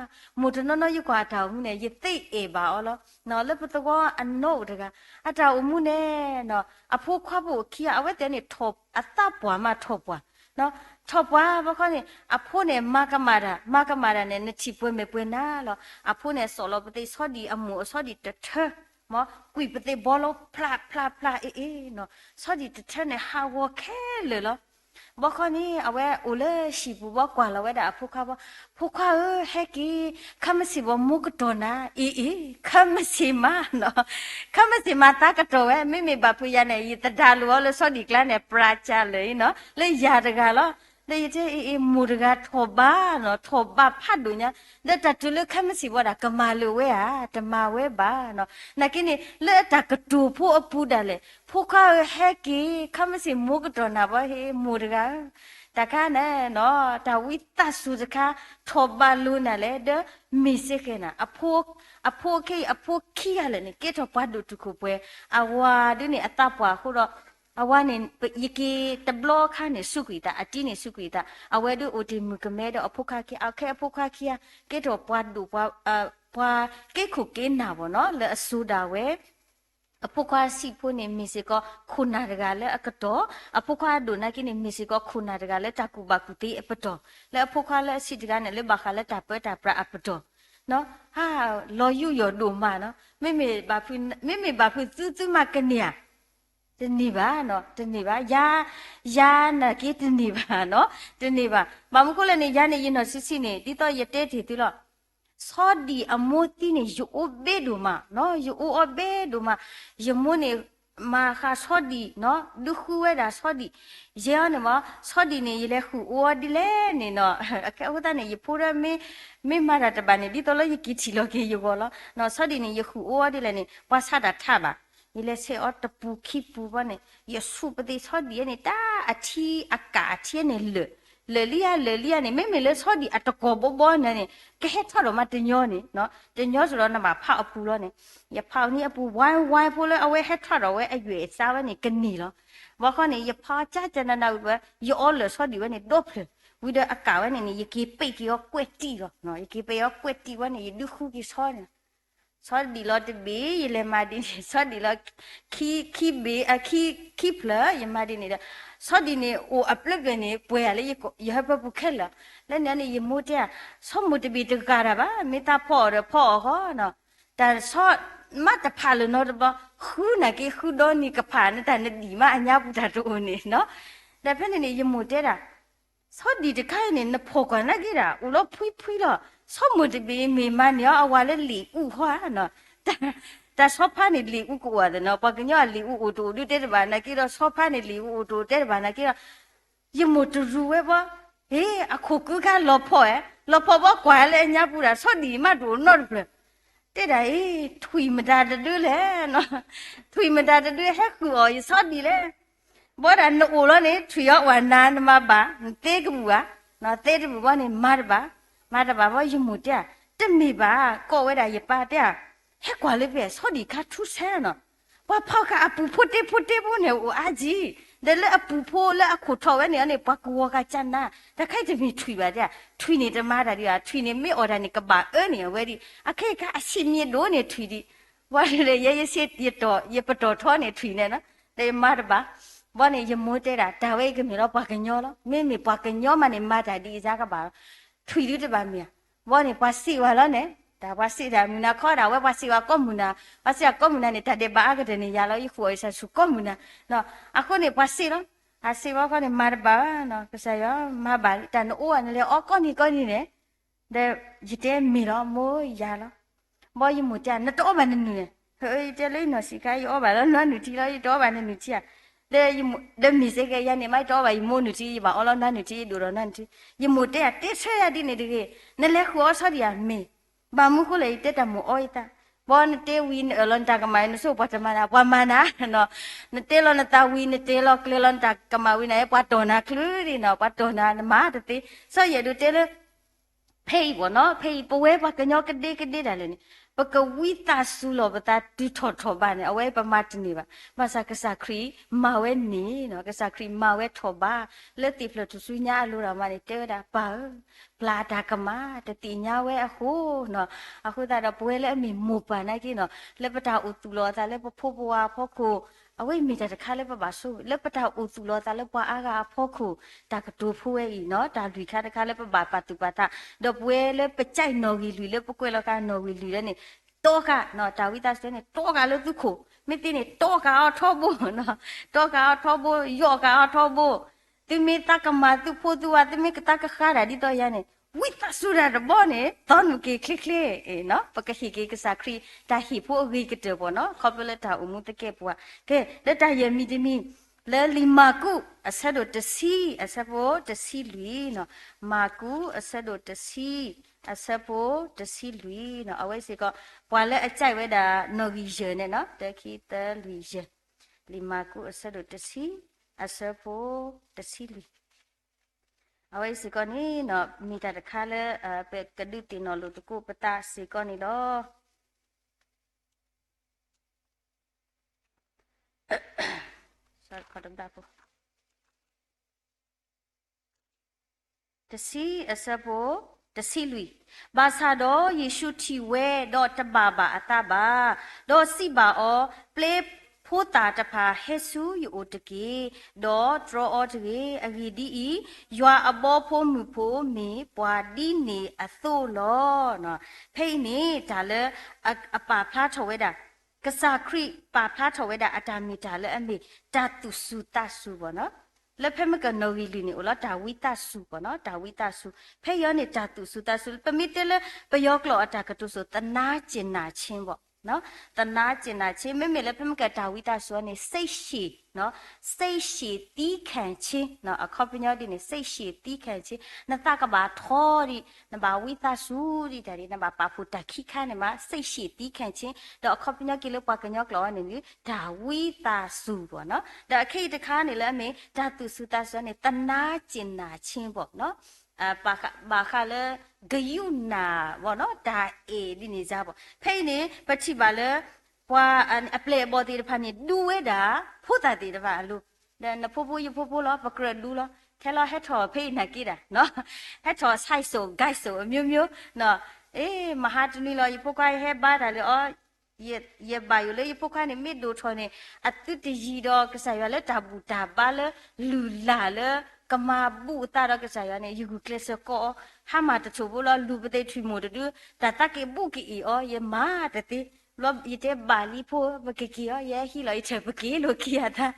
မိၢ်တနီၤနီၤ ယကွၢ်အတၢ်အိၣ်မူန့ၣ် ယသ့အဲၣ်ဘၣ်အီၤလီၤ. လၢပသဝီအနီၢ်အိၣ်တဂၤ, အတၢ်အိၣ်မူန့ၣ် အဖိခွါဖိအိၣ်ခံဂၤ အဝဲသ့ၣ်န့ၣ် အသးပှၢ်မးထိၣ်ပှၢ်, ထိၣ်ပှၢ်ဘၣ်ခီန့ၣ် အဖိန့ၣ် မၤကမၣ်တၢ်, မၤကမၣ်တၢ်န့ၣ် နထံၣ်ပှဲၤမဲာ်ပှဲၤနၤလီၤ. အဖိန့ၣ် စိာ်လီၤပသ့ၣ်ဆီဒံၣ်အမိၢ်အဆီဒံၣ်တထၢ, မ်ကွံာ်ပသ့ၣ်ဘီလီၤ ဖျါဖျါဖျါ အ့ အ့ ဆီဒံၣ်တထၢန့ၣ် ဟးဂီၤခဲလၢာ်လီၤ. ဘီခီန့ၣ် အဝဲအိၣ်လၢဟံၣ်ပူၤဘီ ကွၢ်လီၤဝဲဒၣ်အဖိခွါဘီ, ဖိခွါဧၢ ဟဲက့ၤ, ခဲမုၢ်ဆ့ၣ်ဘီ မိၢ်ကတီၢ်နၤ, အ့ အ့ ခဲမုၢ်ဆ့ၣ်မးနီၤ, ခဲမုၢ်ဆ့ၣ်မးသးကတီၢ်ဝဲ, မ့မ့ၢ်ဘၣ်ဖုးယၤန့ၣ် ယသဒါလိာ်အီၤလၢဆီဒံၣ်ကျါန့ၣ် ပြးကၢ်လၢာ်နီၤ, လၢယၤတဂၤလီၤ. ဒီးယတဲ အ့ အ့ မိၢ်တဂၤထိၣ်ဘးနီၤ, ထိၣ်ဘးဖးဒိၣ်ညါ, ဒီးတၢ်တုၤလၢခဲမုၢ်ဆ့ၣ်ဘီဒၣ် ကမၤလၢာ်ဝဲဧါ, တမၤဝဲဘၣ်နီၤ. နာ်က့န့ၣ် လၢအတၢ်ကတိၤဖိအပူၤဒၣ်လဲာ်, ဖိခွါဧၢ ဟဲက့ၤ, ခဲမုၢ်ဆ့ၣ်မိၢ်ကတီၢ်နၤဘီ ဟ့ မိၢ်တဂၤဧၢ, တၢ်ခါန့ၣ်နီၤ တၢ်ဝံသးစူၤတခါ ထိၣ်ဘးလိာ်နၤလဲၣ်, ဒီးမ့ၢ်စ့ၢ်ကီးနၤ အဖိခဲအံၤ အဖိခံဂၤလၢာ်န့ၣ် ကဲထီၣ်ပှၤဒိၣ်တုာ်ခိၣ်ပှဲၤ, အဝၤဒုးန့ၣ် အသးပှၢ်အဃိဒီး အဝၤန့ၣ် ယက့ၤတဘျီခါန့ၣ် စူးကွံာ်သး, အတံၤန့ၣ် စူးကွံာ်သး, အဝဲဒုးအိၣ်တ့ၢ်မုၣ်ကမဲဒီးအဖိခွါခံဂၤ, အခဲအဖိခွါခံဂၤ ကဲထီၣ်ပှၤဒိၣ်ပှၤ, ပှၤကဲခိၣ်က့နၢ်ဘီနီၤ လၢအစိၤဒၣ်ဝဲ အဖိခွါဆံးဖိန့ၣ် မ့ၢ်စ့ၢ်ကီး ခိၣ်နၢ်တဂၤလၢအကတီၢ်, အဖိခွါအဒိၣ်နာ်က့န့ၣ် မ့ၢ်စ့ၢ်ကီး ခိၣ်နၢ်တဂၤလၢတၢ်ကူၣ်ဘၣ်ကူၣ်သ့အပတီၢ်, လၢအဖိခွါလၢအဆံးတဂၤန့ၣ် လၢဘၣ်ဃးလၢတၢ်ပၢတၢ်ပြးအပတီၢ်, ဟး လီၤယူးယီၣ်ဒိၣ်မးနီၤ, မ့မ့ၢ်ဘၣ်ဖုး မ့မ့ၢ်ဘၣ်ဖုးသုသုမးကန့ၢ်ဧါ, တန့ၢ်ဘၣ်နီၤ, တန့ၢ်ဘၣ်, ယၤ ယၤနာ်က့တန့ၢ်ဘၣ်နီၤ, တန့ၢ်ဘၣ်. ဘၣ်မနုၤဃိလဲၣ်န့ၣ် ယၤန့ၣ် ယနီၢ်ဆံးဆံးန့ၣ် ဒ်သိးယတဲတ့ၢ်သုလီၤ ဆီဒံၣ်အမိၢ်သံန့ၣ် ယအိၣ်ဘဲဒိၣ်မးနီၤ, ယအိၣ်အီၤဘဲဒိၣ်မး, ယမိၢ်န့ၣ် မၤဃာ်ဆီဒံၣ်နီၤ, ဒုးဃုဝဲဒၣ်ဆီဒံၣ်, ယဲအီၤန့ၣ်မး ဆီဒံၣ်န့ၣ် ယလဲၤဃုာ်အိၣ်အီၤဒ်လဲၣ်န့ၣ်နီၤ, အဃိသတးန့ၣ် ယဖိဒၣ်မ့ၢ် မ့ၢ်မၤတၢ်တဘၣ်န့ၣ် ဒ်သိးလၢယက့ၤထံၣ်လီၤက့ၤယဂီၢ်လီၤ, ဆီဒံၣ်န့ၣ် ယဃုာ်အိၣ်အီၤဒ်လဲၣ်န့ၣ် ပှၤဆါတၢ်ထးဘၣ်, ယလဲၤဆဲးအီၤတပူၤခံပူၤဘီန့ၣ် ယဆူးပသ့ၣ်ဆီဒံၣ်န့ၣ် တၢ်အထံအကၣ်အထံန့ၣ်လၢာ် လၢာ်လံဧါ လၢာ်လံဧါန့ၣ် မ့မ့ၢ်လၢဆီဒံၣ်အတကိၢ်ဘီဘီန့ၣ်န့ၣ် ကဟဲထီၣ်ဒီးမးတညီန့ၣ်, တညီစ့ၢ်ဒီးနဘၣ်ဖးအပူၤလီၤန့ၣ်, ယဖးအီၤန့ၣ်အပူၤ ဝါဝါဖိလၢအဝဲဟဲထီၣ်ဒီးဝဲအယွဲၢ်အသါဝဲန့ၣ် ကန့ၢ်လီၤ. ဘီဃီန့ၣ် ယဖးအီၤကၢ်ကၢ်နးနးဝံၤဝဲ ယအီလၢာ်ဆီဒံၣ်ဝဲန့ၣ် ဒီဖျၢၣ်, ဝံၤဒီးအကၣ်ဝဲန့ၣ်န့ၣ် ယက့ၤပ့းက့ၤအီၤကွဲးတံၢ်လီၤ, ယက့ၤပ့းအီၤကွဲးတံၢ်ဝဲန့ၣ် ယဒုးဃုက့ၤဆီန့ၣ် ဆီဒံၣ်လီၤတဘ့ၣ် ယလဲၤမၤဒ်န့ၣ်, ဆီဒံၣ်လီၤ ခံဘ့ၣ် ခံဖျၢၣ် ယမၤဒ်န့ၣ်ဒီး ဆီဒံၣ်န့ၣ် အိၣ်အဖျၢၣ်ဖျၢၣ်န့ၣ် ပှဲၤလၢယဟၢဖၢပူၤခဲလၢာ်, လၢန့ၣ်န့ၣ် ယမိၢ်တဲဧါ, ဆီမိၢ်တဘ့ၣ်တဂၤတၢ်ဘၣ် မ့ၢ်သးဖီအီၤဒီးဖီအီၤဃီနီၤ, တၢ်ဆီမးတဖးလၢၤနီတဘျီ, ဃုနာ်က့ဃုဒီနံၤကဖးန့ၣ် တၢ်နဒံၣ်မးအညါပူၤတၢ်တအိၣ်န့ၣ်နီၤ, ဒီးဖဲန့ၣ်န့ၣ် ယမိၢ်တဲဒၣ် ဆီဒံၣ်တခါအံၤန့ၣ် နဖီၣ်ကွၢ်နာ်က့ဒၣ် အိၣ်လီၤဖှံဖှံလီၤ. ဆီမိၢ်တဘ့ၣ်မ့ၢ်မၤန့ၢ်အီၤ အဝၤလၢလံာ်အူဟီဧါနီၤ, တၢ်ဆီဖါန့ၣ်လံာ်အူကအိၣ်သနီၤ, ပှၤကညီအလံာ်အူအိၣ်တအိၣ်ဒုးတဲတဘၣ်နာ်က့ဒီး ဆီဖါန့ၣ်လံာ်အူအိၣ်တအိၣ်တဲတဘၣ်နာ်က့ဒီး ယမိၢ်တရူးဝဲဘီ, ဟ့ အခိၣ်ကုခါလီၤဖီၣ်ဧါ, လီၤဖီၣ်ဘီကွၢ်လၢအညါပူၤဒၣ် ဆီဒံၣ်မးတအိၣ်နီတဖျၢၣ်, တဲဒၣ်အံၤ ထွံၣ်မတၤတဒုလဲၣ်နီၤ, ထွံၣ်မတၤတဒုဟဲဃုာ်အီၤယဆီဒံၣ်လဲၣ်. ဘၣ်ဒီးနအိၣ်လီၤန့ၣ် ထွံၣ်အီၤဝဲနၤနမၤဘၣ် နသ့ကဘူၣ်ဧါ, သ့တဘူၣ်ဘီန့ၣ် မၤတဘၣ်, မၤတဘၣ်ဘီ ယမိၢ်တဲဧါ, တမ့ၢ်ဘၣ် ကိးဝဲဒၣ်ယပၢ်တဲဧါ, ဟဲကွၢ်လၢဖဲ ဆီဒံၣ်ခါထူဆဲနီၤ, ပှၤဖီၣ်ဃာ်အပူၤဖိတ့ဖိတ့ဖိန့ၣ် အိၣ်အါကံ, ဒီးလၢအပူၤဖိလၢအခိၣ်ထီၣ်ဝဲန့ၣ်န့ၣ် ပှၤကဝီၤဃာ်ကၢ်နါ, တၢ်ခဲအံၤတမ့ၢ်ထွံၣ်ဘၣ်တဲဧါ, ထွံၣ်န့ၣ်တမၤတၢ်ဒံးဘၣ်, ထွံၣ်န့ၣ်မ့ၢ်အီၣ်တၢ်န့ၣ် ကဘၣ်အၢန့ၣ်အဝဲဒံး, အခဲအံၤခါအဆံးမံၤဒိၣ်န့ၣ်ထွံၣ်ဒံး, ဘၣ်ဒီး ယဲယဆ့ ယပတီၢ်ထီန့ၣ်ထွံၣ်န့ၣ်နီၤ, ဒီးယမၤတဘၣ်, ဘီန့ၣ် ယမိၢ်တဲဒၣ် တၢ်ဝဲအံၤကမ့ၢ်လီၤပှၤကညီလီၤ, မ့မ့ၢ်ပှၤကညီမးန့ၣ် မၤတၢ်ဒ်အံၤကဘၣ်, ထွံၣ်ဒုတဘၣ်မ့ၢ်ဧါ, ဘီန့ၣ် ပှၤစံးဝဲလီၤန့ၣ်, တၢ်ပှၤစံးတၢ်မုၢ်နၤခီဒၣ်ဝဲ ပှၤစံးဝဲကိးမုၢ်နၤ, ပှၤစံးဝဲကိးမုၢ်နၤန့ၣ် တၢ်ဒဲးဘးအါကတၢၢ်န့ၣ်ယၤလီၤ, ယဃုာ်အီၤယဆၢဆူကိးမုၢ်နၤ, အဃိန့ၣ် ပှၤစံးလီၤ, အစံးဘီခီန့ၣ် မၤတဘၣ်ဘၣ်နီၤ, ကစၢ်ယွၤ မၤဘၣ်လံ တၢ်နအိၣ်ဧါ နလဲၤအီၣ်ကိးနံၤကိးနံၤန့ၣ်, ဒီးယတဲမ့ၢ်လီၤ မိၢ်ယၤလီၤ, ဘီယမိၢ်တဲ နတအီၣ်ဘၣ်နနုၢ်န့ၣ်, ယတဲလၢယနီၢ်ဆံးခါ ယအီၣ်ဘၣ်လီၤနွါနုၢ်ထံလီၤ ယတအီၣ်ဘၣ်နနုၢ်ထံဧါ, ဒီး ဒီးမ့ၢ်စ့ၢ်ကီးယၤန့ၣ် မ့ၢ်ယတအီၣ်ဘၣ်ယမိၢ်နုၢ်ထံ ယဘၣ်အီလီၤနွါနုၢ်ထံ ယဒိၣ်ဒီးနွါနုၢ်ထံ, ယမိၢ်တဲယၤ တဲဆၢယၤဒ်န့ၣ်တဂ့ၤ, နလဲၤဃုာ်အီၣ်ဆီဒံၣ်ဧါ မ့ၢ်, ဘၣ်မနုၤဃိလဲၣ် ယတဲတၢ်မိၢ်အီၣ်ယသး, ဘီနတဲဝံၤနအၢၣ်လီၤနတၢ်ကမၣ် နဆိပှၤတမၤနၤ ပှၤမၤနၤ, နတဲလီၤနသးဝံၤ နတဲလီၤကျဲၤလီၤနတၢ်ကမၣ်ဝံၤန့ၣ် ပှၤတီၢ်နၤချုးဒံးနီၤ ပှၤတီၢ်နၤ နမၤတသ့, စီၤယဲၢ်ဒိးတဲလၢ ဖဲအံၤဘၣ်နီၤ ဖဲအံၤပဝဲပှၤကညီကဒ့ကဒ့ဒၣ်လဲာ်န့ၣ် ပကဝံသးစူၤလီၤပသးတုၤထီၣ်ထီၣ်ဘးန့ၣ် အဝဲပမၤတန့ၢ်ဘၣ်. ဘၣ်ဆၣ်ကစၢ်ခရံာ်မၤဝဲန့ၣ်နီၤ ကစၢ်ခရံာ်မၤဝဲထီၣ်ဘး လၢသ့ၣ်ဖျၢၣ်ထူၣ်စုညါအလိၤဒီးမးန့ၣ် တဲဝဲဒၣ် ပၢ်ဧၢ, ပျၢ်တၢ်ကမၣ် တသ့ၣ်ညါဝဲအဃိနီၤ. အဃိသတးဒီး ပဝဲလၢအမ့ၢ်မိၢ်ပၢ်နာ်က့နီၤ လၢပတၢ်အိၣ်သူၣ်လီၤအသးလၢပဖိပဝါအဖီခိၣ် အဝဲအံၤမ့ၢ်တၢ်တခါလၢပဘၣ်ဆိ လၢပတၢ်အိၣ်သူၣ်လီၤအသးလၢပှၤအါဂၤအဖီခိၣ် တၢ်ကတိၤဖိဝဲအံၤနီၤ တၢ်လွံၢ်ခါတခါလၢပဘၣ်ပာ်သူၣ်ပာ်သး ဒီးပဝဲလၢပကဲနီၣ်ဂံၢ်လွံၢ်လၢပကွဲးလီၤဃာ်နီၣ်ဂံၢ်လွံၢ်လၢန့ၣ် တီဃာ်နီၤ တၢ်ဝံသးစူၤန့ၣ် တီဃာ်လၢသုခိၣ် မ့ၢ်သ့န့ၣ် တီဃာ်အီၤထီဘိနီၤ တီဃာ်အီၤထီဘိ ယီၣ်ဃာ်အီၤထီဘိ သုမ့ၢ်သးကမၤသုဖိသုဝၤ သုမ့ၢ်ကသးကဃါတၢ်ဒ်သိးယၤန့ၣ် ဝံသးစူၤတၢ်တဘီန့ၣ် သီနုာ်က့ၤချ့ချ့နီၤ ပကဟ့ၣ်က့ၤကစၢ်ခရံာ် တၢ်ဟ့ၣ်ဖိအဂ့ၤကတၢၢ်ပှၤနီၤ ခီဖျိလၢတၢ်အိၣ်မူသကဲာ်ပဝး ကဲ လၢတၢ်ယဲၢ်မံၤတမံၤ လၢလံာ်မၢ်ကူး အဆၢဒိၣ်တဆံ အဆၢဖိတဆံလွံၢ်နီၤ မၢ်ကူး အဆၢဒိၣ်တဆံ အဆၢဖိတဆံလွံၢ်နီၤ အဝဲစ့ၢ်ကီး ပှၤလၢအကြိုက်ဝဲဒၣ် နီၣ်ဂံၢ်ယဲၢ်န့ၣ်နီၤ တၢ ခံ သၢ လွံၢ် ယဲၢ် လံာ်မၢ်ကူး အဆၢဒိၣ်တဆံ အဆၢဖိတဆံလွံၢ် အဝဲစ့ၢ်ကီးန့ၣ်နီၤ မ့ၢ်တၢ်တခါလၢ ပကဒုးသ့ၣ်နီၣ်လိာ်သကိးပသးစ့ၢ်ကီးန့ၣ်လီၤ. တဆံအဆၢဖိ တဆံလွံၢ် ဘၣ်ဆၣ်ဒီးယ့ၣ်ၡူးထံၣ်ဝဲဒီးတဘၣ်ဘၣ်အသးဘၣ်, ဒီးစံးဘၣ်အီၤ, ပျဲဖိသၣ်တဖၣ်ဟဲဆူယအိၣ်တက့ၢ်, ဒီးတြီအီၤတဂ့ၤ. အဂ့ၢ်ဒ်အံၤ, ယွၤအဘီဖိမုၢ်ဖိမ့ၢ်ပှၤဒ်န့ၣ်အသိးလီၤ. ဖဲအံၤန့ၣ် တၢ်လၢအပာ်ဖျါထီၣ်ဝဲဒၣ် ကစၢ်ခရံာ်ပာ်ဖျါထီၣ်ဝဲဒၣ်အတၢ်မ့ၢ်တၢ်လၢအမ့ၢ်တၢ်သူၣ်စူၤသးစူၤဘၣ်နီၤ. လၢဖဲမ့ၢ်ကနီၣ်ဂံၢ်လွံၢ်န့ၣ် အိၣ်လီၤတၢ်ဝံသးစူၤဘၣ်နီၤ, တၢ်ဝံသးစူၤ. ဖဲအံၤန့ၣ် တၢ်သူၣ်စူၤသးစူၤ ပမ့ၢ်တဲလၢ ပယီၤကျိာ်အတၢ်ကတိၤစိၤ သနာ်ကျင်နာ်ခြင်းဘၣ်နီၤ, သနာ်ကျင်နာ်ခြင်း မ့မ့ၢ်လၢဖဲမ့ၢ်ကတၢ်ဝံသးစူၤန့ၣ် စိတ်ရှည်နီၤ, စိတ်ရှည်သည်းခံခြင်းနီၤ, အခီပညီဒ်န့ၣ် စိတ်ရှည်သည်းခံခြင်း နသးကဘၣ်ထီဒံး နဘၣ်ဝံသးစူၤဒံးတၢ်ဒ် နဘၣ်ပာ်ဖှိၣ်တၢ်ခံခါန့ၣ်မး စိတ်ရှည်သည်းခံခြင်း ဒီးအခီပညီက့ၤလၢပှၤကညီကျိာ်အံၤန့ၣ် တၢ်ဝံသးစူၤဘၣ်နီၤ, ဒီးအခဲအံၤတခါန့ၣ်လၢအမ့ၢ် တၢ်သူၣ်စူၤသးစူၤန့ၣ် သနာ်ကျင်နာ်ခြင်းဘၣ်နီၤ, ဘၣ်ဃးလၢ ကယူးနၢ်ဘၣ်နီၤ တၢ်အဲၣ်ဒ်န့ၣ်ယါဘၣ်. ဖဲအံၤန့ၣ် ပထံၣ်ဘၣ်လၢ ပှၤအပျဲၢ်အဘီၣ်သ့ၣ်တဖၣ်န့ၣ် ဒူဝဲဒၣ် ဖိသၣ်သ့ၣ်တဖၣ်အလိၤ, ဒီးနဖိဖိယဖိဖိလီၤ ပကြၢးဒူလီၤ, ခဲလီၤဟဲထီၣ်ဖဲအံၤနာ်က့ဒၣ်နီၤ, ဟဲထီၣ် ဆိုင်စုံ ဂိုဏ်းစုံ အမျိုးမျိုးနီၤ, အ့ မဟါတနွံလီၤ ယဖိခွါဟဲဘါတၢ်လၢအီၤ ယဘၣ်ယိၣ်လၢယဖိခွါန့ၣ် မ့ၢ်ဒိၣ်ထီၣ်န့ၣ် အသုတယံၤဒီးကစၢ်ယွၤလၢတၢ်ဘူၣ်တၢ်ဘါလၢ လုၢ်လၢ်လၢ ကမၤဘူၣ်အသးဒီးကစၢ်ယွၤန့ၣ် ယဂုာ်ကျဲးစၢးကိးအီၤ, ဟါမၢ်တထိၣ်ဖိလီၤ လူၤပသ့ၣ်ထွံၣ်မိၢ်တဒု တၢ်သးက့ၤဘူၣ်ကအ့ၣ်အီၤ ယမၤတသ့, ဘျီယတဲဘၣ်လံဖိ ပကက့ၤအီၤ ယဟဲဟံးလီၤယထၢၣ်ပက့ၤလိာ်ခံဂၤသး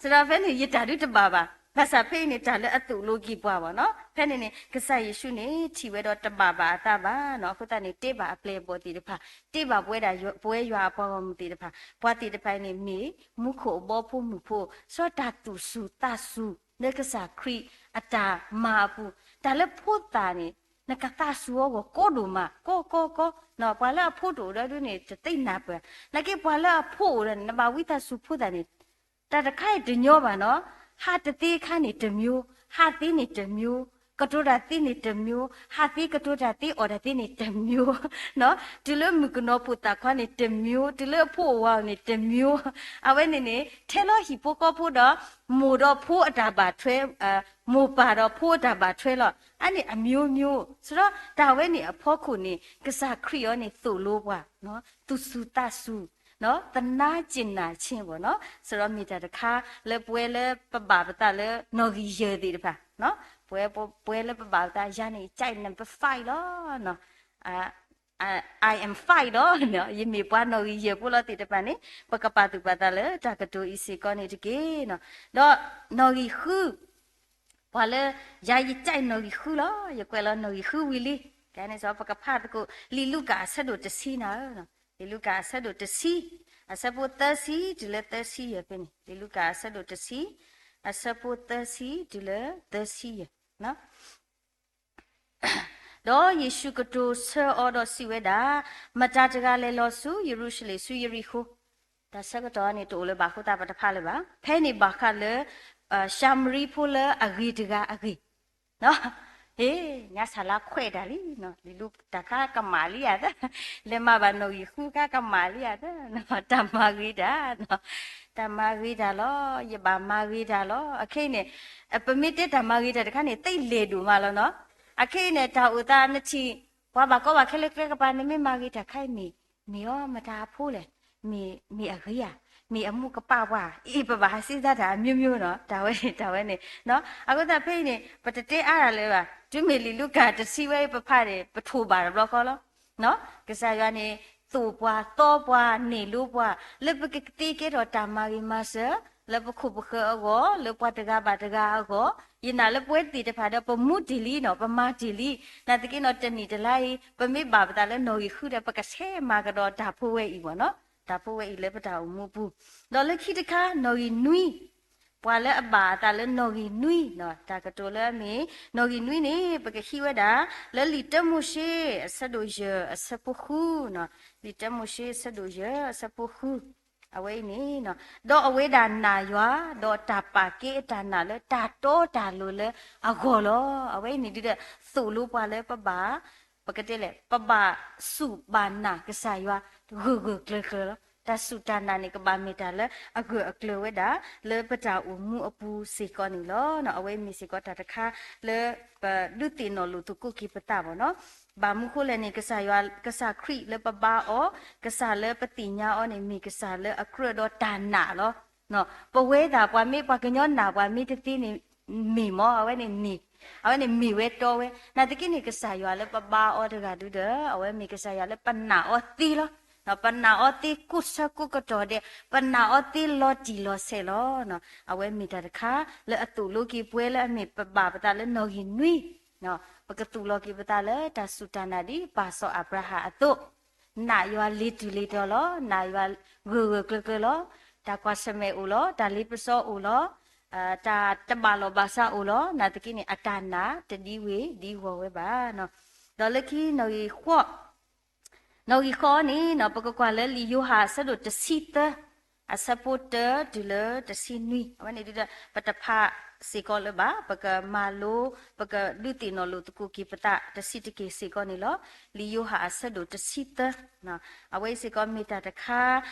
စဒီးဖဲန့ၣ် ယတၢ်ဒုးတဘၣ်ဘၣ် ဘၣ်ဆၣ်ဖဲအံၤန့ၣ် တၢ်လၢအသိၣ်လိက့ၤပှၤဘၣ်နီၤ. ဖဲန့ၣ်န့ၣ် ကစၢ်ယ့ၣ်ၡူးန့ၣ် ထံၣ်ဝဲဒီးတဘၣ်ဘၣ်အသးဘၣ်နီၤ. အဃိသတးန့ၣ် တဲဘၣ်အပျဲၢ်အဘီၣ်သ့ၣ်တဖၣ်, တဲဘၣ်ပဝဲဒၣ်ပဝဲယွၤအပှၤဂီၢ်မုၢ်သ့ၣ်တဖၣ်, ပှၤသ့ၣ်တဖၣ်အံၤန့ၣ် မ့ၢ်မူခိၣ်အဘီဖိမုၢ်ဖိ, စီၤတၢ်သူၣ်ဆူၣ်သးဆူၣ် လၢကစၢ်ခရံာ်အတၢ်မၤအပူၤ, တၢ်လၢဖိသၣ်န့ၣ် နကသးဆူၣ်အဂီၢ်ကိးဒိၣ်မး, ကီကီကီ, ပှၤလၢအဖိတအိၣ်ဒီးဒုန့ၣ် တသ့ၣ်နၢ်ပၢၢ်, နာ်က့ပှၤလၢအဖိအိၣ်ဒီးန့ၣ် နဘၣ်ဝံသးစူၤဖိသၣ်န့ၣ် တၢ်တခါအံၤတညီဘၣ်နီၤ, ဟးတသ့ခါန့ၣ်တမျိုး, ဟးသ့န့ၣ်တမျိုး, ကတိၤတၢ်သ့န့ၣ်တမျိုး, ဟးသ့ကတိၤတၢ်သ့အီၣ်တၢ်သ့န့ၣ်တမျိုး, တုၤလၢမုၣ်ကနီၤဖိသၣ်ခွါန့ၣ်တမျိုး, တုၤလၢအဖိအဝၤန့ၣ်တမျိုး, အဝဲန့ၣ်န့ၣ် ထဲလီၤဟံၣ်ဖိဃီဖိဒီး မိၢ်ဒီးဖိအတၢ်ဘၣ်ထွဲ, မိၢ်ပၢ်ဒီးဖိအတၢ်ဘၣ်ထွဲလီၤ, အန့ၣ်အမျိုးမျိုး, စဒီးတၢ်ဝဲန့ၣ်အဖီခိၣ်န့ၣ် ကစၢ်ခရံာ်အံၤန့ၣ်သိၣ်လိပှၤ, သူၣ်ဆူၣ်သးဆူၣ် သနာ်က့နၤဆ့ဘၣ်နီၤ, စဒီးမ့ၢ်တၢ်တခါလၢပဝဲလၢပဘၣ်ပသးလၢနီၣ်ဂံၢ်ယဲၢ်သ့ၣ်တဖၣ်, ပဝဲလၢပဘၣ်ပသး ယၤန့ၣ် ကၠဲး number five လီၤ, I am five လီၤ, ယမ့ၢ်ပှၤနီၣ်ဂံၢ်ယဲၢ်ဖိလီၤသ့ၣ်တဖၣ်န့ၣ် ပကပာ်သူၣ်ပာ်သးလၢတၢ်ကတိၤအံၤစ့ၢ်ကီးန့ၣ်တက့ၢ်နီၤ, ဒီးနီၣ်ဂံၢ်ဃု ပှၤလၢ ယၤယကၠဲးနီၣ်ဂံၢ်ဃုလီၤ, ယကွဲးလီၤနီၣ်ဂံၢ်ဃုဝံၤလံ, ကဲန့ၣ်စီၤပကဖးသကိး လံာ်လူၤကၣ်အဆၢဒိၣ်တဆံနၤဧၢ, လံာ်လူၤကၣ်အဆၢဒိၣ်တဆံ, အဆၢဖိသၢဆံတုၤလၢသၢဆံယဲၢ်ဖဲန့ၣ်, လံာ်လူၤကၣ်အဆၢဒိၣ်တဆံ, အဆၢဖိသၢဆံတုၤလၢသၢဆံယဲၢ် ဒီးယ့ၣ်ၡူးကတိၤဆၢအီၤဒီးစံးဝဲဒၣ်, မတၤတဂၤလဲၤလီၤဆူယရူၤၡလ့ၣ်ဆူယရံၣ်ဃိၤ, တၢ်ဆၢကတီၢ်န့ၣ် တအိၣ်လၢၤဘၣ်အဃိသတးပတဖးလၢၤဘၣ်, ဖဲန့ၣ်ဘၣ်ဃးလၢ ၡၤမရံဖိလၢအဂ့ၤတဂၤအဂ့ၢ်, ဟ့ၣ် ညါစၢ်လၢခွဲးတၢ်လံ, လံာ်လူၤတၢ်ခါကမၣ်လံဧါ, လဲၤမၤဘၣ်နီၣ်ဂံၢ်ဃုခါကမၣ်လံဧါ, တၢ်မၤဂ့ၤတၢ် တၢ်မၤဂ့ၤတၢ်လီၤ, ယဘၣ်မၤဂ့ၤတၢ်လီၤ, အခဲအံၤန့ၣ် ပမ့ၢ်တဲတၢ်မၤဂ့ၤတၢ်တခါန့ၣ် သ့လဲၣ်ဒိၣ်မးလီၤနီၤ, အခဲအံၤန့ၣ် တၢ်အိၣ်သးနထံၣ် ပှၤဘၣ်ကီဘၣ်ခဲလၢကျဲကပၤ နမ့ၢ်မၤဂ့ၤတၢ်ခါအံၤမ့ၢ်, မ့ၢ်အီၤမတၤအဖိလဲၣ်, မ့ၢ်အဂ့ၤဧါ, မ့ၢ်အမိၢ်ကပၢ်ပှၤ, အ့ၣ် ပဘၣ်ဟးစံးသးတၢ်အမျိုးမျိုးနီၤ, တၢ်ဝဲန့ၣ် တၢ်ဝဲန့ၣ်, အဃိသတးဖဲအံၤန့ၣ် ပတတဲအါတၢ်လၢၤဘၣ်, တုၤမ့ၢ်လံာ်လူၤကၣ်တဆံဝဲအံၤ ပဖးန့ၣ် ပထိၣ်ဘၣ်တဘျီဃီလီၤ ကစၢ်ယွၤန့ၣ် သိၣ်ပှၤသီပှၤန့ၢ်လိပှၤ လၢပကသ့ကဲထီၣ်တၢ်မၤဂ့ၤမၤစၢၤ လၢပခိၣ်ပဃၢၤအဂီၢ် လၢပှၤတဂၤဘၣ်တဂၤအဂီၢ်, ယနာ်လၢပဝဲသ့ၣ်တဖၣ်ဒီး ပမူတ့ၢ်လံနီၤ, ပမၤတ့ၢ်လံ, နာ်သက့နီၤ တနံၣ်တလါအံၤ ပမ့ၢ်ဘၣ်ပသးလၢနီၣ်ဂံၢ်ဃုဒီး ပကဆဲးမၤကဒီးတၢ်ဖိဝဲအံၤဘၣ်နီၤ, တၢ်ဖိဝဲအံၤလၢပတၢ်အိၣ်မူအပူၤ, ဒီးလၢခံတခါ နီၣ်ဂံၢ်နွံ ပှၤလၢအဘၣ်အသးလၢနီၣ်ဂံၢ်နွံ, တၢ်ကတိၤလၢအမ့ၢ် နီၣ်ဂံၢ်နွံန့ၣ် ပကဟံးဝဲဒၣ် လၢလံာ်တၢမိၤၡ့ အဆၢဒိၣ်ယဲၢ် အဆၢဖိဃု, လံာ်တၢမိၤၡ့ အဆၢဒိၣ်ယဲၢ် အဆၢဖိဃု, အဝဲအံၤန့ၣ်, ဒီးအဝဲဒၣ်နာ်ယွၤ, ဒီးတၢ်ပာ်ကဲအတၢ်နာ်လၢတၢ်တီတၢ်လိၤလၢအဂီၢ်လီၤ. အဝဲအံၤန့ၣ်ဒုးဒီး သိၣ်လိပှၤလၢပဘၣ် ပကတဲလဲၣ် ပဘၣ်စူၢ်ဘၣ်နာ်ကစၢ်ယွၤ ဂၢၢ်ဂၢၢ်ကျၢၤကျၢၤလီၤ. တၢ်စူၢ်တၢ်နာ်န့ၣ် ကဘၣ်မ့ၢ်တၢ်လၢအဂၢၢ်အကျၢၤဝဲဒၣ် လၢပတၢ်အိၣ်မူအပူၤစ့ၢ်ကီးန့ၣ်လီၤ. အဝဲမ့ၢ်စ့ၢ်ကီးတၢ်တခါလၢ ပဒုးသ့ၣ်နီၣ်လိာ်သကိးက့ၤပသးဘၣ်နီၤ. ဘၣ်မနုၤဃိလဲၣ်န့ၣ် ကစၢ်ယွၤ ကစၢ်ခရံာ်လၢပဘါအီၤ, ကစၢ်လၢပသ့ၣ်ညါအီၤန့ၣ် မ့ၢ်ကစၢ်လၢအကြၢးဒီးတၢ်နာ်လီၤ. ပဝဲဒၣ်ပှၤမ့ၢ် ပှၤကညီနာ်ပှၤမ့ၢ်တသ့န့ၣ် မ့ၢ်မ့ၢ် အဝဲန့ၣ်မ့ၢ်, အဝဲန့ၣ်မ့ၢ်ဝဲတီဝဲ. နာ်သက့န့ၣ် ကစၢ်ယွၤလၢပဘါအီၤတဂၤဒုဒီး အဝဲမ့ၢ်ကစၢ်ယွၤလၢပနာ်အီၤသ့လီၤ. ပနာ်အီၤသ့ကိးဆၢကိးကတီၢ်ဒဲး, ပနာ်အီၤသ့လီၤတံၢ်လီၤဆဲးလီၤ. အဝဲမ့ၢ်တၢ်တခါလၢအသိၣ်လိက့ၤပဝဲလၢအမ့ၢ်ပဘၣ်ပသးလၢနီၣ်ဂံၢ်နွံ, ပကသူၣ်လီၤက့ၤပသးလၢတၢ်စူၢ်တၢ်နာ်ဒ်ပၢ်စီၤအၤဘြၤဟၣ်အသိး နာ်ယွၤလ့ၤတုၤလ့ၤတီၤလီၤ. နာ်ယွၤဂၢၢ်ဂၢၢ်ကျၢၤကျၢၤလီၤ. တၢ်ကွၢ်ဆၢၣ်မဲာ်အိၣ်လီၤ. တၢ်လ့ပစီအိၣ်လီၤ. တၢ်တဘၣ်လီၢ်ဘၣ်စးအိၣ်လီၤ. နာ်သက့န့ၣ် အတၢ်နာ်တဒံဝ့ၤဒံဝီၤဝဲဘၣ်. ဒီးလၢခံ နီၣ်ဂံၢ်ဃီန့ၣ် ပကကွၢ်လၢလံာ်ယိၤဟၣ်အဆၢဒိၣ်တဆံသၢ အဆၢဖိတၢတုၤလၢတဆံနွံ, အဝဲန့ၣ်ဒုဒီး ပတဖးစ့ၢ်ကီးလၢၤဘၣ်, ပကမၤလိ, ပကဒုးသ့ၣ်နီၣ်လိာ်သကိးက့ၤပသးတဆံးတက့ၢ်စ့ၢ်ကီးန့ၣ်လီၤ. လံာ်ယိၤဟၣ်အဆၢဒိၣ်တဆံသၢ, အဝဲအံၤစ့ၢ်ကီးမ့ၢ်တၢ်တခါ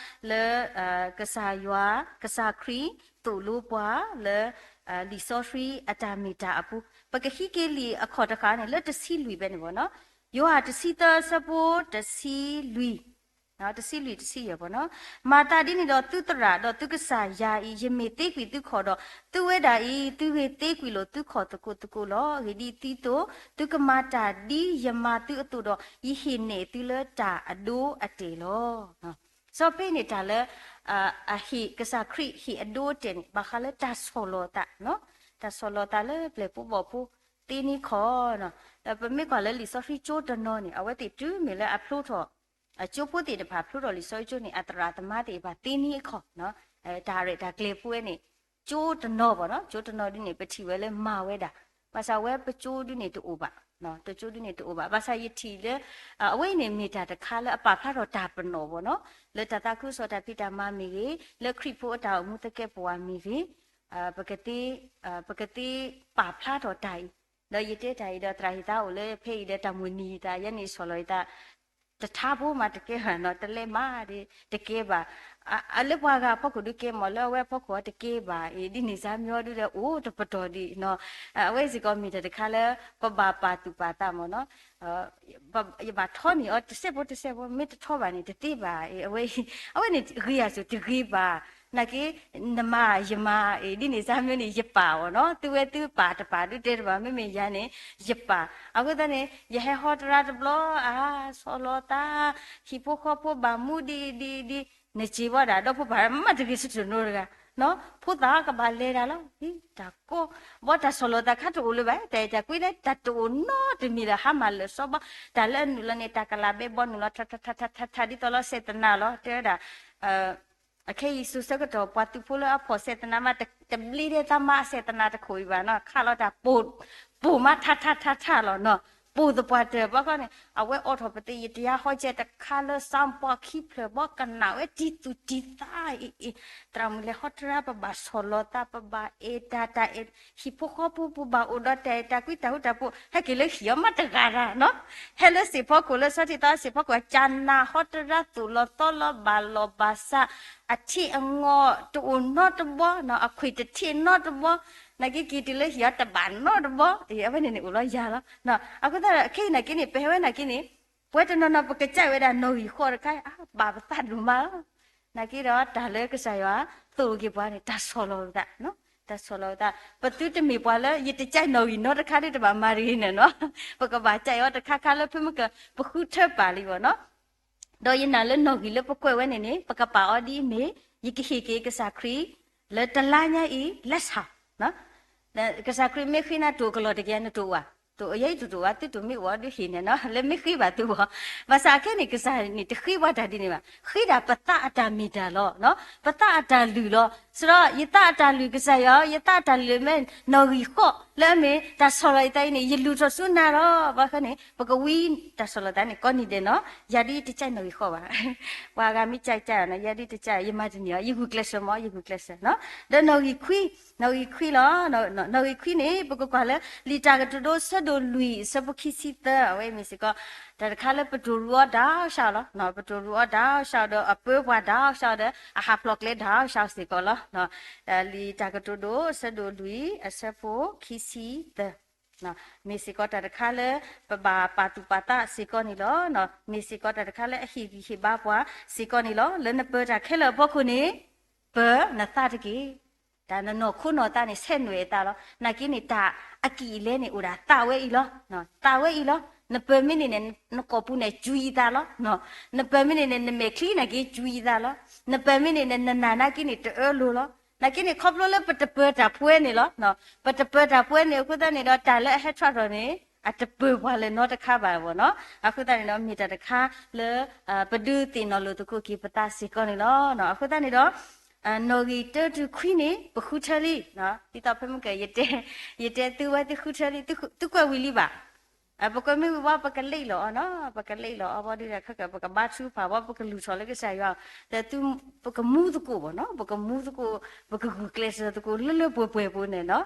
လၢ ကစၢ်ယွၤ, ကစၢ်ခရံာ်သိၣ်လိပှၤလၢ လံာ်စီဆှံအတၢ်မ့ၢ်တၢ်အပူၤ, ပကဟံးက့ၤလံာ်အခီၣ်တဃာ်န့ၣ် လၢတဆံလွံၢ်ဖဲန့ၣ်ဘၣ်နီၤ. ယိၤဟၣ်တဆံသၢအဆၢဖိတဆံလွံၢ် တဆံလွံၢ်တဆံယဲၢ်ဘၣ်နီၤ. မၤသးဒ်န့ၣ်ဒီး သုသရၣ်ဒီးသုကစၢ်ယၤအံၤ ယမ့ၢ်သ့ကွံာ်သုခီၣ်ဒီး သုဝဲဒၣ်အံၤ သုဂ့ၤသ့ကွံာ်လိာ်သုခီၣ်သကိးသကိးလီၤ. အဂ့ၢ်ဒ်အံၤ, သုကမၤတၢ်ဒ်ယမၤသုအသိးဒီး ယဟ့ၣ်နဲၣ်သုလၢတၢ်အဒိအတဲာ်လီၤ. စီၤပ့းန့ၣ်တၢ်လၢ အဟ့ၣ်ကစၢ်ခရံာ်ဟ့ၣ်အဒိအတဲာ်န့ၣ် ဘၣ်ဃးလၢတၢ်ဆီၣ်လီၤအသးနီၤ. တၢ်ဆီၣ်လီၤသးလၢပျဲၢ်ဖိဘီၣ်ဖိ သ့န့ၢ်ခီၣ်နီၤ. ပမ့ၢ်ကွၢ်လၢလံာ်စီဆှံကၠိတနီၤန့ၣ် အဝဲသ့ၣ်တုၤမ့ၢ်လၢအဖျိထီၣ် အကၠိဖိသ့ၣ်တဖၣ်ဖျိထီၣ်လံာ်စီဆှံကၠိန့ၣ် အသရၣ်သမါသ့ၣ်တဖၣ်သ့န့ၢ်အခီၣ် တၢ်ရဲၣ်တၢ်ကျဲၤဖိဝဲန့ၣ် ကၠိတနီၤဘၣ်နီၤ, ကၠိတနီၤဒ်န့ၣ် ပထံၣ်ဝဲလၢမၤဝဲဒၣ်. ဘၣ်ဆၣ်ဝဲပကၠိဒ်န့ၣ်တအိၣ်ဘၣ်, တကၠိဒ်န့ၣ်တအိၣ်ဘၣ်. ဘၣ်ဆၣ်ယထံၣ်လၢ အဝဲအံၤန့ၣ်မ့ၢ်တၢ်တခါလၢအပာ်ဖျါထီၣ်တၢ်ပနီၣ်ဘၣ်နီၤ, လၢတၢ်သးခုကစီၣ်တၢ်ဖံးတၢ်မၤမ့ၢ်ဂ့ၤ, လၢခရံာ်ဖိအတၢ်အိၣ်မူသကဲးပဝးမ့ၢ်ဂ့ၤ, ပကသ့ ပကသ့ပာ်ဖျါထီၣ်တၢ်အံၤ, ဒီးယတဲတၢ်အံၤဒီးသရၣ်ဟ့ၣ်သးအိၣ်လၢဖဲအံၤဒီးတၢ်မုၢ်နံၤယသး ယဲန့ၣ်ဆီၣ်လီၤယသး တထါဖိမးတကဲဘၣ်နီၤ, တလဲၤမးဒ်တကဲဘၣ်. လၢပှၤဂၤအဖီခိၣ်ဒုးကဲမး လၢအဝဲအဖီခိၣ်တကဲဘၣ်အံၤ ဒ်န့ၣ်စါမံၤဒုးဒီးအိၣ်တပတီၢ်ဒံးနီၤ. အဝဲစ့ၢ်ကီးမ့ၢ်တၢ်တခါလၢ ပဘၣ်ပာ်သူၣ်ပာ်သးမးနီၤ. ယဘၣ်ထီန့ၢ်အီၤတစဲးဖိတစဲးဖိ မ့ၢ်တထီဘၣ်န့ၣ် တသ့ဘၣ်အံၤ, အဝဲအံၤ အဝဲန့ၣ်ဂ့ၤအါစိၤတဂ့ၤဘၣ်. နာ်က့ နမၤယမၤအံၤ ဒ်န့ၣ်စါမံၤန့ၣ် ယပာ်အီၤနီၤ, သုဝဲသုပာ်တပာ်ဒုးတဲတဘၣ်, မ့မ့ၢ်ယၤန့ၣ် ယပာ်. အဃိသတးန့ၣ် ယဟဲဟီတရါတဘျီ အါ ဆီၣ်လီၤသး ဟံၣ်ဖိဃီဖိဘၣ်မူဒ်အံၤဒ်အံၤဒ် နစံးဝဲဒၣ် ဒီဖိပၢ်မးတဂ့ၤ စတိၢ်နီတဂၤ, ဖိသၣ်ကဘၣ်လဲၤတၢ်လီၤ, တၢ်ကိး ဘီတၢ်ဆီၣ်လီၤသးခါတအိၣ်လၢၤဘၣ်, တၢ်အဲၣ်တၢ်ကွံလၢတၢ်တအိၣ်နီတမံၤလၢ ဟါမၢ်လၢာ်စီဘီ, တၢ်လၢအနုာ်လီၤန့ၣ် တၢ်ကလးဘဲဘီနုာ်လီၤ ထးထးထးထးထးထး ဒ်သိးလီၤစဲးသနးလီၤ တဲဝဲဒၣ် အခ့ယုၢ်စံးဆၢကတီၢ် ပှၤသုးဖိလၢအဖီၣ်စဲးသနးမး တဘျ့ထဲသးမါအစဲးသနးတခိၣ်အံၤဘၣ်နီၤ, ခးလီၤတၢ်ပိၢ် ပိၢ်မးထးထးထးထးလီၤနီၤ, ပိၢ်သပှၢ်တၢၢ်ဘီဃီန့ၣ် အဝဲအိးထီၣ်ပသ့ ယတယါဟီကဲတခါလၢ စၣ်ပှၤခံဖျၢၣ်ဘီ ကနၣ်ဝဲတံၤသူၣ်တံၤသးအံၤအံၤ, သရၣ်မုၣ်လဲၤဟီတရါ ပဘၣ်ဆီၣ်လီၤသး ပဘၣ်အဲၣ်တၢ်တၢ်အဲၣ် ဟံၣ်ဖိဃီဖိ ပဘၣ်အိၣ်ဒီးတၢ်အဲၣ်တၢ်ကွံတၢ်ဃူတၢ်ဖိး, ဟဲက့ၤလၢဟံၣ်အီၤမးတဂၤတၢ်နီၤ, ဟဲလၢစံၣ်ဖီခိၣ်လၢဆီထံသီစံၣ်ဖီခိၣ် ကနၣ်ဟီတရါ သိၣ်လီၤသီလီၤဘၣ်လီၤဘၣ်စး, အထံအငီၢ်တအိၣ်နီတဘီ, အခွံၣ်တထံးနီတဘီ, နာ်က့က့ၤတုၤလၢဟံၣ်အီၤတဘၣ်နီတဘီ, အဝဲန့ၣ်န့ၣ်အိၣ်လီၤယၤလီၤ. အဃိသတးဒီး ခဲအံၤနာ်က့န့ၣ် ပဟဲဝဲနာ်က့န့ၣ် ပဝဲတနီၤနီၤ ပကစၢ်ဝဲဒၣ်နီၣ်ဂံၢ်ဃီတခါ ဘၣ်ပသးဒိၣ်မးလီၤ. နာ်က့ဒီးတၢ်လၢကစၢ်ယွၤသိၣ်က့ၤပှၤန့ၣ် တၢ်ဆီၣ်လီၤပသး, တၢ်ဆီၣ်လီၤပသး, ပသုတမ့ၢ်ပှၤလၢ ယတကၢ်နီၣ်ဂံၢ်နီတခါဒ်တဘၣ်မၤတဂ့ၤန့ၣ်နီၤ, ပကဘၣ်ကၢ်အီၤတခါခါလၢဖဲမ့ၢ်က ပဃုထၢပာ်လံဘၣ်နီၤ. ဒီးယနာ်လၢနီၣ်ဂံၢ်လၢပကွဲးဝဲန့ၣ်န့ၣ် ပကပာ်အီၤဒ်အံၤမ့ၢ် ယကဟ့ၣ်က့ၤကစၢ်ခရံာ် လၢတလါညါအံၤ လက်ဆောင်, ကစၢ်ခရံာ်မ့ၢ်ဃ့နၤ တိၢ်ကလီၢ်တက့ၢ် နတိၢ်ဝဲ, တိၢ်ယဲအံၤတိၢ်တိၢ်ဝဲ သုတိၢ်မ့ၢ်အိၣ်အီၤဒုးဟ့ၣ်န့ၣ်နီၤ, လၢမ့ၢ်ဃ့ဘၣ်သုဘၣ်. ဘၣ်ဆၣ်အခဲန့ၣ် ကစၢ်န့ၣ်တဃ့ပှၤတၢ်ဒ်န့ၣ်ဘၣ်, ဃ့ဒၣ်ပသးအတၢ်မ့ၢ်တၢ်လီၤ, ပသးအတၢ်လုၢ်လီၤ. စဒီးယသးအတၢ်လုၢ်ကစၢ်ယွၤ, ယသးအတၢ်လုၢ်မ့ၢ်နီၣ်ဂံၢ်ဃီလၢအမ့ၢ်တၢ်ဆီၣ်လီၤယသးအံၤန့ၣ် ယလုၢ်ထီၣ်ဆူနၤလီၤ. ဘၣ်ဃးန့ၣ် ပကဝံတၢ်ဆီၣ်လီၤသးန့ၣ် ကိးနံၤဒဲးနီၤ, ယၤဒ်တကၢ်နီၣ်ဂံၢ်ဃီဘၣ် ပှၤဂၤမ့ၢ်ကၢ်ကၢ်နီၤ, ယၤဒ်တကၢ် ယမၤတန့ၢ်အီၤ ယဂုာ်ကျဲးစၢးမး ယဂုာ်ကျဲးစၢးနီၤ. ဒီးနီၣ်ဂံၢ်ခွံ, နီၣ်ဂံၢ်ခွံလီၤ, နီၣ်ဂံၢ်ခွံန့ၣ် ပကကွၢ်လၢ လံာ်တၢ်ကတိၤဒိ ဆၢဒိၣ်လွံၢ် အဆၢဖိခံဆံသၢ အဝဲမ့ၢ်စ့ၢ်ကီး တၢ်တခါလၢပတိၢ်ရူးအီၤတၢ်အီၣ်ဆၣ်လီၤ, ပတိၢ်ရူးအီၤတၢ်အီၣ်ဆၣ်ဒီး အပၢပှၤတၢ်အီၣ်ဆၣ်ဒီး အဟးဖျိးကျဲတၢ်အီၣ်ဆၣ်စ့ၢ်ကီးလီၤ. လံာ်တၢ်ကတိၤဒိ အဆၢဒိၣ်လွံၢ် အဆၢဖိခံဆံသၢ မ့ၢ်စ့ၢ်ကီးတၢ်တခါလၢ ပဘၣ်ပာ်သူၣ်ပာ်သးစ့ၢ်ကီးန့ၣ်လီၤ. မ့ၢ်စ့ၢ်ကီးတၢ်တခါလၢအဟ့ၣ်ဂံၢ်ဟ့ၣ်ဘါပှၤစ့ၢ်ကီးန့ၣ်လီၤ. လၢနပၢၤတၢ်ခဲလၢာ်အဖီခိၣ်န့ၣ် ပၢၤနသးတက့ၢ်. တၢ်နနီၢ်ခိနီၢ်သးန့ၣ် ဆဲးနွဲၣ်အသးလီၤ. နာ်က့န့ၣ် တၢ်အကံၢ်အလဲန့ၣ်အိၣ်ဒၣ်သးဝဲအံၤလီၤ. သးဝဲအံၤလီၤ. နပၢၤမ့ၢ်န့ၣ်န့ၣ် နကိာ်ပူၤန့ၣ် ကွံအသးလီၤ. နပၢၤမ့ၢ်န့ၣ်န့ၣ် နမဲာ်ချံနာ်က့ ကွံအသးလီၤ. နပၢၤမ့ၢ်န့ၣ်န့ၣ် နနၢ်နာ်က့န့ၣ် တအၢလိာ်လီၤ. နာ်က့န့ၣ် ခီဖျိလၢပတပၢၤတၢ်ဖဲန့ၣ်လီၤ. ပတပၢၤတၢ်ဖဲန့ၣ်အဃိသတးန့ၣ်ဒီး တၢ်လၢအဟဲထီၣ်ထီၣ်န့ၣ် အတပၢၤပှၤလၢၤနီတခါဘၣ်ဘၣ်နီၤ. အဃိသတးန့ၣ်ဒီး မ့ၢ်တၢ်တခါလၢ ပဒုးသ့ၣ်နီၣ်လိာ်သကိးက့ၤပသးစ့ၢ်ကီးန့ၣ်လီၤ. အဃိသတးန့ၣ်ဒီး နီၣ်ဂံၢ်တၢတုၤခွံန့ၣ် ပဃုထၢလံ. ဒ်သိးဖဲမုၢ်က ယတဲသုဝဲသုဃုထၢလံ သုကွဲးဝံၤလံဘၣ်. ပကွဲးမ့ၢ်ဝံၤဘၣ် ပကလ့ၣ်လီၤအီၤနီၤ, ပကလ့ၣ်လီၤအီၤဘီဒုးဒီး ခဲကပကဘါထုကဖၣ်ဘၣ် ပကလူၤထီၣ်လၢကစၢ်ယွၤ, ဒီးသုပကမူသကိးဘၣ်နီၤ, ပကမူသကိး, ပကဂုာ်ကျဲးစၢးသကိးလၢလၢပှဲၤပှဲၤပူၤန့ၣ်နီၤ.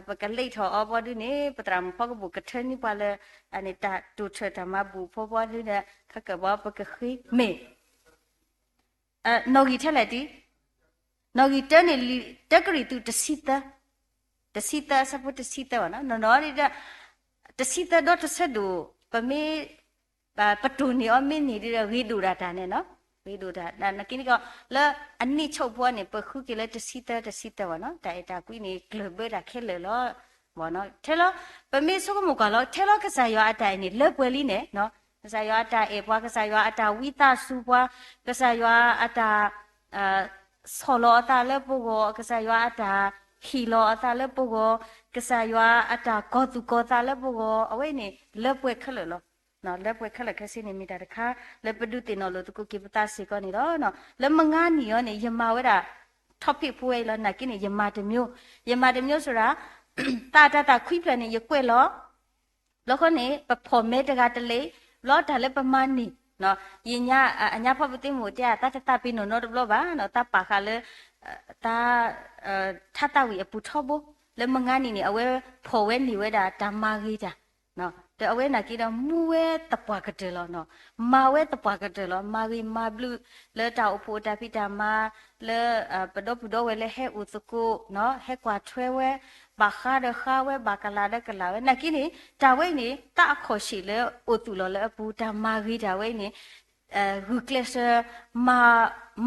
ပကလ့ၣ်ထီၣ်အီၤဘီဒုးန့ၣ် ပသရၣ်မုၣ်ဖီကပူၤကထၢန့ၢ်ပှၤလၢ အန့ၣ်တၢ်တိာ်ထၢၣ်တၢ်မၤဘူၣ်ဖီဘီဒုးဒီး ခဲကပကဃ့မ့ၢ် နီၣ်ဂံၢ်ထဲလဲၣ်တံၢ်, နီၣ်ဂံၢ်တၢန့ၣ် တၢကရံၣ်သူးတဆံသၢ, တဆံသၢအဆၢဖိတဆံသၢဘၣ်နီၤ, နီၢ်နီၢ်ဒ်ဒီး တဆံသၢဒီးတဆၢဒိၣ် ပမ့ၢ် ပတိၢ်န့ၢ်အီၤမ့ၢ်န့ၢ်ဒ်ဒီး ဂ့ၤဒိၣ်ဒၣ်တၢ်န့ၣ်နီၤ, ဂ့ၤဒိၣ်တၢ် နာ်က့န့ၣ်ကီး လၢအနံၣ်ဆိၣ်ဖိန့ၣ် ပဃုက့ၤလၢတဆံသၢ တဆံသၢဘၣ်နီၤ, တၢ်အဲၣ်တၢ်ကွံန့ၣ် ကျၢၢ်ဘၢတၢ်ခဲလၢာ်လီၤ. ထဲလီၤ ပမ့ၢ်ဆိကမိၣ်ကွၢ်လီၤ ထဲလီၤကစၢ်ယွၤအတၢ်အဲၣ်န့ၣ် လၢပှဲၤလံန့ၣ်နီၤ, ကစၢ်ယွၤအတၢ်အဲၣ်ပှၤ, ကစၢ်ယွၤအတၢ်ဝံသးစူၤပှၤ, ကစၢ်ယွၤအတၢ် ဆီၣ်လီၤအသးလၢပဂီၢ်, ကစၢ်ယွၤအတၢ် ဟ့ၣ်လီၤအသးလၢပဂီၢ်, ကစၢ်ယွၤအတၢ်ကီၤသူၣ်ကီၤသးလၢပဂီၢ်, အဝဲအံၤန့ၣ် လၢပှဲၤခဲလၢာ်လီၤ. လၢပှဲၤခဲလၢာ်ခဲဆ့န့ၣ် မ့ၢ်တၢ်တခါ လၢပဒုးသ့ၣ်နီၣ်လိာ်သကိးက့ၤပသးစ့ၢ်ကီးန့ၣ်လီၤ. လၢမုၢ်ဂၤနံၤအံၤန့ၣ် ယမၤဝဲဒၣ် topic ဖိဝဲအံၤလီၤ. နာ်က့န့ၣ် ယမၤတမျိုး, ယမၤတမျိုးဆိုတာ် သးတၢ်သးခွံဖျၢၣ်န့ၣ် ယကွဲးလီၤ ဘျီဃီန့ၣ် ပဖီၣ်မဲတဂၤတလံၤ, ဘျီတၢ်လၢပမၤန့ၢ်, ယညါ အညါဖီပသ့ၣ်မုၢ်တဲ သးတသးပ့ၤနီၣ်နီတဘျီဘၣ်, သးပာ်ဃာ်လၢ သး ထါသးဝံၣ်အပူၤထီဘိ, လၢမုၢ်ဂၤနံၤန့ၣ် အဝဲဖီၣ်ဝဲန့ၢ်ဝဲဒၣ်တၢ်မၤဂ့ၤတၢ် ဒီးအဝဲနာ်က့ဒီး မူဝဲသပှၢ်ကတၢၢ်လီၤ. မၤဝဲသပှၢ်ကတၢၢ်လီၤ. မၤဂ့ၤမၤဘျုး လၢတၢ်အိၣ်ဖှိၣ်အတၢ်ဖံးတၢ်မၤ, လၢ ပဒီပုၢ်ဒီဝဲၢ်လၢဟဲအိၣ်သကိး, ဟဲကွၢ်ထွဲဝဲ, ဘၣ်ဃးဒီးဃးဝဲ, ဘၣ်ကလၤဒီးကလၤဝဲ. နာ်က့န့ၣ် တၢ်ဝဲအံၤန့ၣ် သးအခီၣ်ဆံးလၢအိၣ်သူၣ်လီၤလၢအပူၤ တၢ်မၤဂ့ၤတၢ်ဝဲအံၤန့ၣ် ဂုာ်ကျဲးစၢး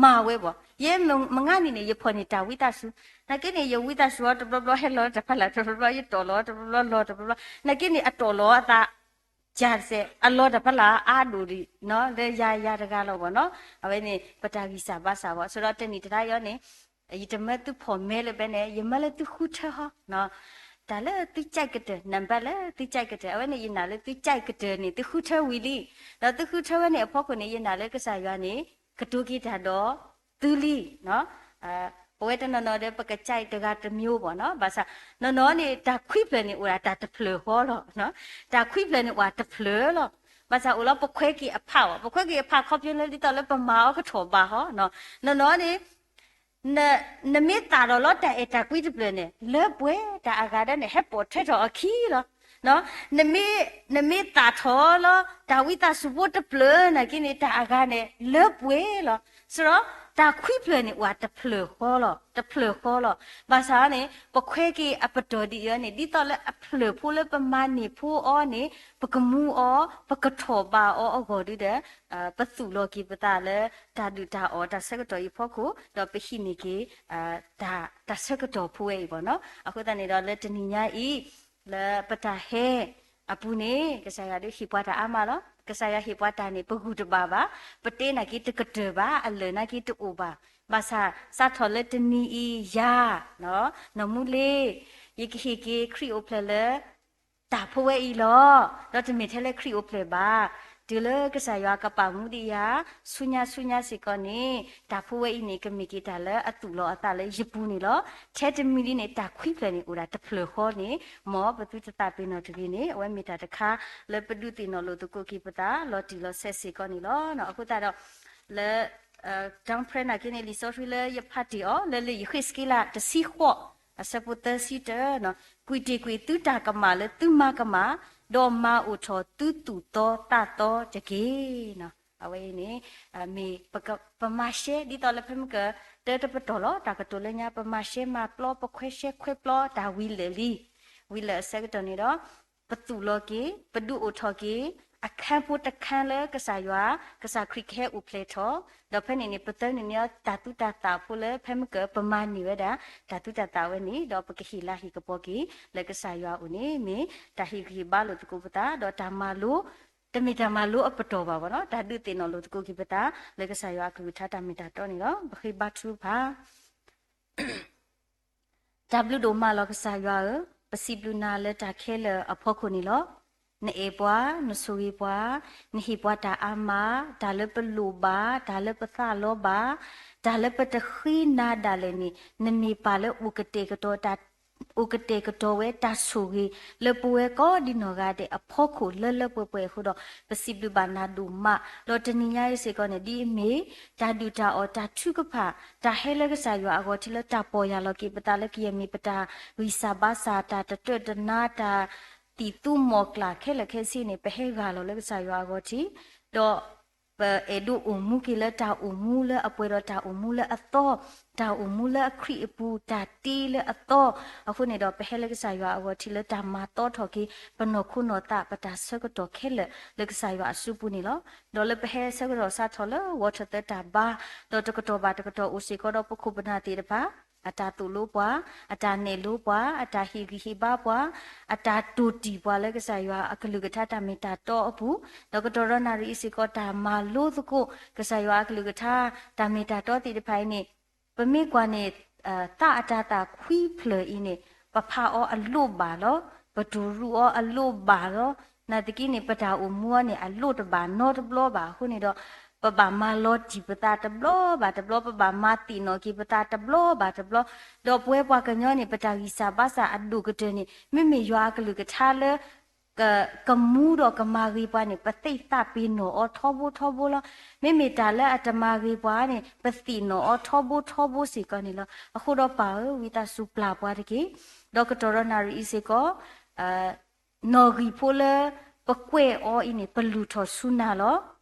မၤဝဲဘၣ်. ယဲမုၢ်ဂၤနံၤန့ၣ် ယဖီၣ်န့ၢ်တၢ်ဝံသးစူၤ, နာ်က့န့ၣ် ယဝံသးစူၤအီၤတဘျီဘျီ ဟဲလီၤတၢ်ဖးလၢ်တဘျီဘျီ ယတီၣ်လီၤတဘျီဘျီ လီၤတဘျီဘျီ, နာ်က့န့ၣ် အတီၣ်လီၤအသး ကၢ်စဲး အလီၤတၢ်ဖးလၢ်အါဒိၣ်ဒံး လၢယၤယၤတဂၤလီၤဘၣ်နီၤ. အဝဲန့ၣ် ပတၢ်ဂံၢ်စၢ်ဘါစၢ်ဘၣ်. ဆိုတော့ တနံၤတခါအံၤန့ၣ် ယတမၢသုဖီၣ်မဲလၢၤဘၣ်န့ၣ် ယမၢလၢသုဃုထၢဟီ တၢ်လၢသုကြိုက်ကတၢၢ်, နံပါတ်လၢသုကြိုက်ကတၢၢ်, အဝဲန့ၣ် ယနာ်လၢသုကြိုက်ကတၢၢ်န့ၣ် သုဃုထၢဝံၤလံ, ဒီးသုဃုထၢဝဲန့ၣ်အဖီခိၣ်န့ၣ် ယနာ်လၢကစၢ်ယွၤန့ၣ် ကတိၤက့ၤတၢ်ဒီးသုလံ. ပဝဲတနီၤနီၤဒီး ပကကြိုက်တဂၤတမျိုးဘၣ်နီၤ. ဘၣ်ဆၣ် နီၢ်နီၢ်န့ၣ် တၢ်ခွံဖျၢၣ်န့ၣ်အိၣ်ဒၣ်တၢ်တဖျၢၣ်ဃီလီၤ. တၢ်ခွံဖျၢၣ်န့ၣ်အိၣ်တဖျၢၣ်လီၤ. ဘၣ်ဆၣ်အိၣ်လီၤ ပခွဲးက့ၤအဖးဘၣ်, ပခွဲးက့ၤအဖးခီဖျိလၢ ဒ်သိးလၢပမၤအီၤကထီၣ်ဘးဟီ, နီၢ်နီၢ်န့ၣ် နမ့ၢ်သၣ်ထီၣ်လီၤတၢ်အဲၣ်တၢ်ကွံတဖျၢၣ်န့ၣ် လၢပှဲၤတၢ်အဂၤဒၣ်န့ၣ် ဟဲပိာ်ထွဲထီၣ်အခံလီၤ. နမ့ၢ် နမ့ၢ်သၣ်ထီၣ်လီၤ တၢ်ဝံသးစူၤဖိတဖျၢၣ်နာ်က့န့ၣ် တၢ်အဂၤန့ၣ် လၢပှဲၤလီၤ. ဆိုတော့ တၢ်ခွံဖျၢၣ်န့ၣ် အိၣ်တဖျၢၣ်ဃီလီၤ, တဖျၢၣ်ဃီလီၤ. ဘၣ်ဆၣ်န့ၣ် ပခွဲးက့ၤအပတီၢ်ဒ်အံၤန့ၣ် ဒ်သိးလၢအဖျၢၣ်ဖိလၢပမၤန့ၢ်ဖိအီၤန့ၣ် ပကမူအီၤ ပကထီၣ်ဘးအီၤအဂီၢ်ဒုဒီး ပသူၣ်လီၤက့ၤပသးလၢ တၢ်ဒုၣ်တၢ်အီၣ်တၢ်ဆၢကတီၢ်အံၤဖီခိၣ် ဒီးပဟံးန့ၢ်က့ၤ တၢ်ဆၢကတီၢ်ဖိဝဲအံၤဘၣ်နီၤ. အဃိသတးန့ၣ်ဒီး လၢတနံၤညါအံၤ လၢပတၢ်ဟဲအပူၤန့ၣ် ကစၢ်ယွၤဒုးဟ့ၣ်ပှၤတၢ်အါမးလီၤ. ကစၢ်ယွၤဟ့ၣ်ပှၤတၢ်န့ၣ် ပဂုာ်တဘၣ်ဘၣ်, ပတဲနာ်က့တကတၢၢ်ဘၣ်, အလၢာ်နာ်က့တအိၣ်ဘၣ်. ဘၣ်ဆၣ် စးထီၣ်လၢတနံၤအံၤယၤ နီၢ်မူလ့ ယကဟ့ၣ်က့ၤခရံာ်အိၣ်ဖျဲၣ်လၢ တၢ်ဖိဝဲအံၤလီၤ. ဒီးတမ့ၢ်ထဲလၢခရံာ်အိၣ်ဖျဲၣ်ဘၣ်, တုၤလၢကစၢ်ယွၤကပာ်မူဒံးယၤ ဆူညါဆူညါစ့ၢ်ကီးန့ၣ် တၢ်ဖိဝဲအံၤန့ၣ် ကမ့ၢ်က့ၤတၢ်လၢအသူၣ်လီၤအသးလၢယပူၤန့ၣ်လီၤ. ထဲတမံၤလံန့ၣ် တၢ်ခွံဖျၢၣ်န့ၣ် အိၣ်ဒၣ်တဖျၢၣ်ဃီန့ၣ် မ်ပသုတသးပ့ၤနီၣ်တဂ့ၤန့ၣ် အဝဲမ့ၢ်တၢ်တခါ လၢပဒုးသ့ၣ်နီၣ်လိာ်သကိးက့ၤပသး လီၤတံၢ်လီၤဆဲးစ့ၢ်ကီးန့ၣ်လီၤ. အဃိသတးဒီး လၢ တၢ်ဖျါနာ်က့န့ၣ် လံာ်စီဆှံလၢယဖးတ့ၢ်အီၤ လၢလံာ်ယဃ့းစက့လး တဆံဃိး အဆၢဖိသၢဆံတၢ, ကွံာ်တ့ၢ်ကွံာ်သုတၢ်ကမၣ်လၢသုမၤကမၣ်, ဒီးမၤအိၣ်ထီၣ်သုသူၣ်သီသးသီတက့ၢ်. အဝဲအံၤန့ၣ် မ့ၢ် ပမၤရှဲ ဒ်သိးလၢဖဲမ့ၢ်က တၢတပတီၢ်လီၤ တၢ်ကတိၤလၢညါ ပမၤရှဲမၤပျီ ပခွဲးရှဲခွဲးပျီ တၢ်ဝံၤလၢာ်လံ. ဝံၤလၢာ်အဆၢကတီၢ်န့ၣ်ဒီး ပသူၣ်လီၤက့ၤ ပဒုးအိၣ်ထီၣ်က့ၤ အခန်းဖိတခန်းလၢကစၢ်ယွၤ ကစၢ်ခရံာ်ကဟဲအိၣ်ဖျဲၣ်ထီၣ်, ဒီးဖဲန့ၣ်န့ၣ် ပသၢနုာ်န့ၢ်အီၤ တၢ်သူတၢ်သၣ်ဖိလၢ ဖဲမ့ၢ်က ပမၤန့ၢ်ဝဲဒၣ် တၢ်သူတၢ်သၣ်ဝဲန့ၣ် ဒီးပကဟ့ၣ်လၤဟ့ၣ်ကပီၤက့ၤ လၢကစၢ်ယွၤအအိၣ်န့ၣ် မ့ၢ်တၢ်ဟ့ၣ်ဂံၢ်ဟ့ၣ်ဘါလိာ်သကိးပသး ဒီးတၢ်မၤလိ တမ့ၢ်တၢ်မၤလိအပတီၢ်ဘၣ်ဘၣ်နီၤ, တၢ်ဒုးသ့ၣ်နီၣ်လိာ်သကိးက့ၤပသး လၢကစၢ်ယွၤအကလုၢ်ကထါတၢ်မ့ၢ်တၢ်တီန့ၣ်လီၤ. ပဃ့ဘါထုကဖၣ် တၢ်ဘျုးဒိၣ်မးလီၤကစၢ်ယွၤဧၢ, ပစံးဘျုးနၤလၢတၢ်ခဲလၢာ်အဖီခိၣ်န့ၣ်လီၤ. နအဲၣ်ပှၤ, နဆိၣ်ဂ့ၤပှၤ, နဟ့ၣ်ပှၤတၢ်အါမး, တၢ်လၢပလိၣ်ဘၣ်, တၢ်လၢပသးလီဘၣ်, တၢ်လၢပတဃ့နၤဒၣ်လဲာ်န့ၣ် နမ့ၢ်ပာ်လၢအိၣ်ကတဲာ်ကတီၤတၢ် အိၣ်ကတဲာ်ကတီၤဝဲတၢ်ဆိၣ်ဂ့ၤ လၢပဝဲကိးဒံနီၢ်ဂၤဒဲးအဖီခိၣ်လၢလၢပှဲၤပှဲၤအဃိဒီး ပစံးဘျုးဘၣ်နၤဒိၣ်မး, ဒီးတနံၤညါအံၤစ့ၢ်ကီးန့ၣ် ဒ်အမ့ၢ် တၢ်ဒုၣ်တၢ်အီၣ်တၢ်ထုကဖၣ် တၢ်ဟဲလၢကစၢ်ယွၤအဂီၢ်ထံးလၢတၢ်ပီၢ်ယၢ်လီၤက့ၤပသးလၢကယဲၢ်မ့ၢ်ပတၢ်ဂံၢ်စၢ်ဘါစၢ် တၢ်တတၢၢ်တနါ တၢ်သံၣ်သူမီၢ်ကျၢ်ခဲလၢာ်ခဲဆ့န့ၣ် ပဟဲဂၢ်လီၤလၢကစၢ်ယွၤအဂီၢ်ထံး, ဒီး ပအဲၣ်ဒိးအိၣ်မူက့ၤလၢတၢ်အိၣ်မူလၢအပှဲၤဒီးတၢ်အိၣ်မူလၢအသီ, တၢ်အိၣ်မူလၢအခရံာ်အပူၤ တၢ်တ့လၢအသီ, အဃိန့ၣ်ဒီး ပဟဲလၢကစၢ်ယွၤအဂီၢ်ထံးလၢတၢ်မၤသီထီၣ်က့ၤ ပနီၢ်ခိနီၢ်သး ပတၢ်ဆၢကတီၢ်ခဲလၢာ်လၢကစၢ်ယွၤအစုပူၤန့ၣ်လီၤ. ဒီးလၢပဟဲဆၢကတီၢ်စးထီၣ်လၢ ဝီထီၣ်သၢတၢ်ဘါ, ဒီးတကတီၢ်ဘၣ်တကတီၢ်အိၣ်စ့ၢ်ကီးဒီးပခိၣ်ပနၢ်သ့ၣ်တဖၣ် အတၢ်သိၣ်လိပှၤ, အတၢ်နဲၣ်လိပှၤ, အတၢ်ဟ့ၣ်ဂံၢ်ဟ့ၣ်ဘါပှၤ, အတၢ်တိၢ်တံၢ်ပှၤလၢကစၢ်ယွၤအကလုၢ်ကထါတၢ်မ့ၢ်တၢ်တီအပူၤ, ဒီးကတီၢ်ဒီးနၣ်ရံၣ်အံၤစ့ၢ်ကီး တၢ်မၤလိသကိး ကစၢ်ယွၤအကလုၢ်ကထါ တၢ်မ့ၢ်တၢ်တီသ့ၣ်တဖၣ်အံၤန့ၣ် ပမ့ၢ်ကွၢ်န့ၣ် သးအတၤသၣ်ခွံဖျၢၣ်အံၤန့ၣ် ပဖးအီၤအလိၣ်ဘၣ်လီၤ. ပတူၢ်ရူးအီၤအလိၣ်ဘၣ်လီၤ. နာ်သက့န့ၣ် ပတၢ်အိၣ်မူအီၤန့ၣ် အလိၣ်တဘၣ်နီတဘျီဘၣ်အဃိန့ၣ်ဒီး ပဘၣ်မၤလီၤတံၢ်ပသးတဘျီဘၣ်တဘျီ, ပဘၣ်မၤသ့ၣ်နီၣ်က့ၤပသးတဘျီဘၣ်တဘျီ, ဒီးပဝဲပှၤကညီန့ၣ် ပတၢ်ဂံၢ်စၢ်ဘါစၢ်အဒိၣ်ကတၢၢ်န့ၣ် မ့မ့ၢ်ယွၤအကလုၢ်ကထါလၢ ကမူဒီးကမၤဂ့ၤပှၤန့ၣ် ပသ့ၣ်သးပ့ၤနီၣ်အီၤထီဘိထီဘိလီၤ. မ့မ့ၢ်တၢ်လၢအတမၤဂ့ၤပှၤန့ၣ် ပသ့ၣ်နီၣ်အီၤထီဘိထီဘိစ့ၢ်ကီးန့ၣ်လီၤ. အဃိဒီးပၢ်ဧၢ, ဝံသးစူၤပျၢ်ပှၤတက့ၢ်. ဒီးကတီၢ်ဒီးနၣ်ရံၣ်အံၤစ့ၢ်ကီး နီၣ်ဂံၢ်ဖိလၢပကွဲးအီၤအံၤန့ၣ် ပလူၤထီၣ်ဆူနၤလီၤ.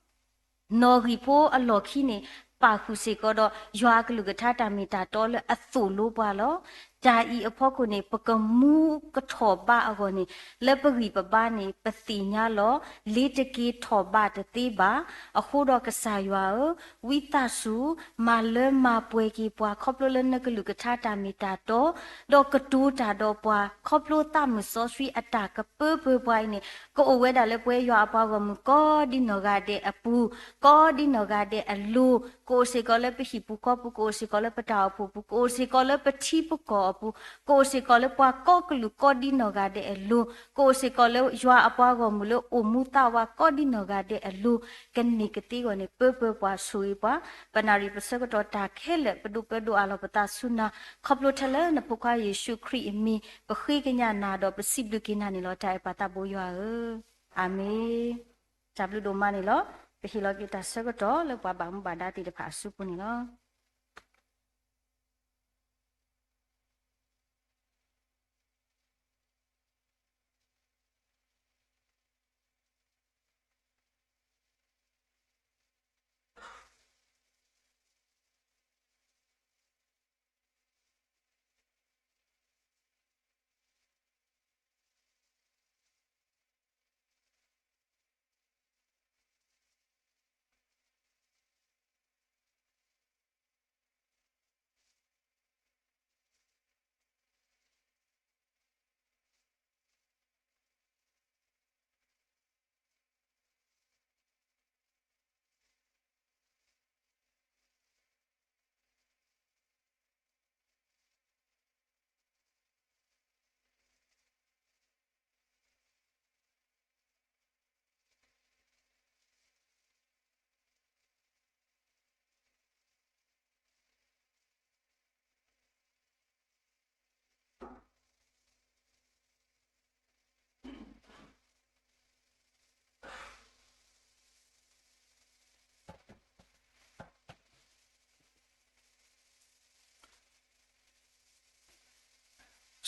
နီၣ်ဂံၢ်ဖိအလီၢ်ခံန့ၣ် ပာ်ဃုာ်စ့ၢ်ကီးဒီး ယွၤအကလုၢ်ကထါတၢ်မ့ၢ်တၢ်တီလၢအသိၣ်လိပှၤလီၤ. တၢ်အံၤအဖီခိၣ်န့ၣ် ပကမူကထီၣ်ဘးအဂီၢ်န့ၣ် လၢပဂံၢ်ပဘါန့ၣ် ပသ့ၣ်ညါလီၤ. လ့ၤတက့ၤထီၣ်ဘးတသ့ဘၣ်. အဃိဒီးကစၢ်ယွၤဧၢ, ဝံသးစူၤ မၤလၢမၤပှဲၤက့ၤပှၤ ခီဖျိလၢနကလုၢ်ကထါတၢ်မ့ၢ်တၢ်တီ, ဒီးကတိၤတၢ်ဒီးပှၤ ခီဖျိသးမုၣ်စီဆှံအတၢ်ကပၢပၢပှၤအံၤန့ၣ် ကအိၣ်ဝဲဒၣ်လၢပဝဲယွၤအပှၤဂီၢ်မုၢ်ကိးဒ်နီၢ်ဂၤဒဲးအပူၤ, ကိးဒ်နီၢ်ဂၤဒဲးအလိၤ, ကအိၣ်စ့ၢ်ကီးလၢပဟံၣ်ပူၤဃီပူၤ, ကအိၣ်စ့ၢ်ကီးလၢပတၢ်အိၣ်ဖှိၣ်ပူၤ, ကအိၣ်စ့ၢ်ကီးလၢပထံပကီၢ်အပူၤ, ကအိၣ်စ့ၢ်ကီးလၢပှၤကိးကလုာ်ကိးဒ်နီၢ်ဂၤဒဲးအလိၤ, ကအိၣ်စ့ၢ်ကီးလၢယွၤအပှၤဂီၢ်မုၢ်လၢအိၣ်မူသးဝးကိးဒ်နီၢ်ဂၤဒဲးအလိၤ, ကန့ၢ်ကသ့အဂီၢ်န့ၣ် ပၢပၢပှၤဆိၣ်ဂ့ၤပှၤ, ပနၣ်ရံၣ်ပဆၢကတီၢ်တၢ်ခဲလၢာ် ပဒိးပၢဒိးအးလီၤပသးဆူနၤ, ခီဖျိထဲလၢနဖိခွါယ့ၣ်ၡူးခရံာ်အမံၤ ပဃ့ကညးနၤဒီးပစံးဘျုးက့ၤနၤန့ၣ်လီၤ. တၢ်အဲၣ်ပၢ်သးဘိယွၤဧၢ, အၤမ့ၣ်. တၢ်ဘျုးဒိၣ်မးန့ၣ်လီၤ. ပဟ့ၣ်လီၤက့ၤတၢ်ဆၢကတီၢ်လၢပှၤဘၣ်မူဘၣ်ဒါသ့ၣ်တဖၣ်အစုပူၤန့ၣ်လီၤ.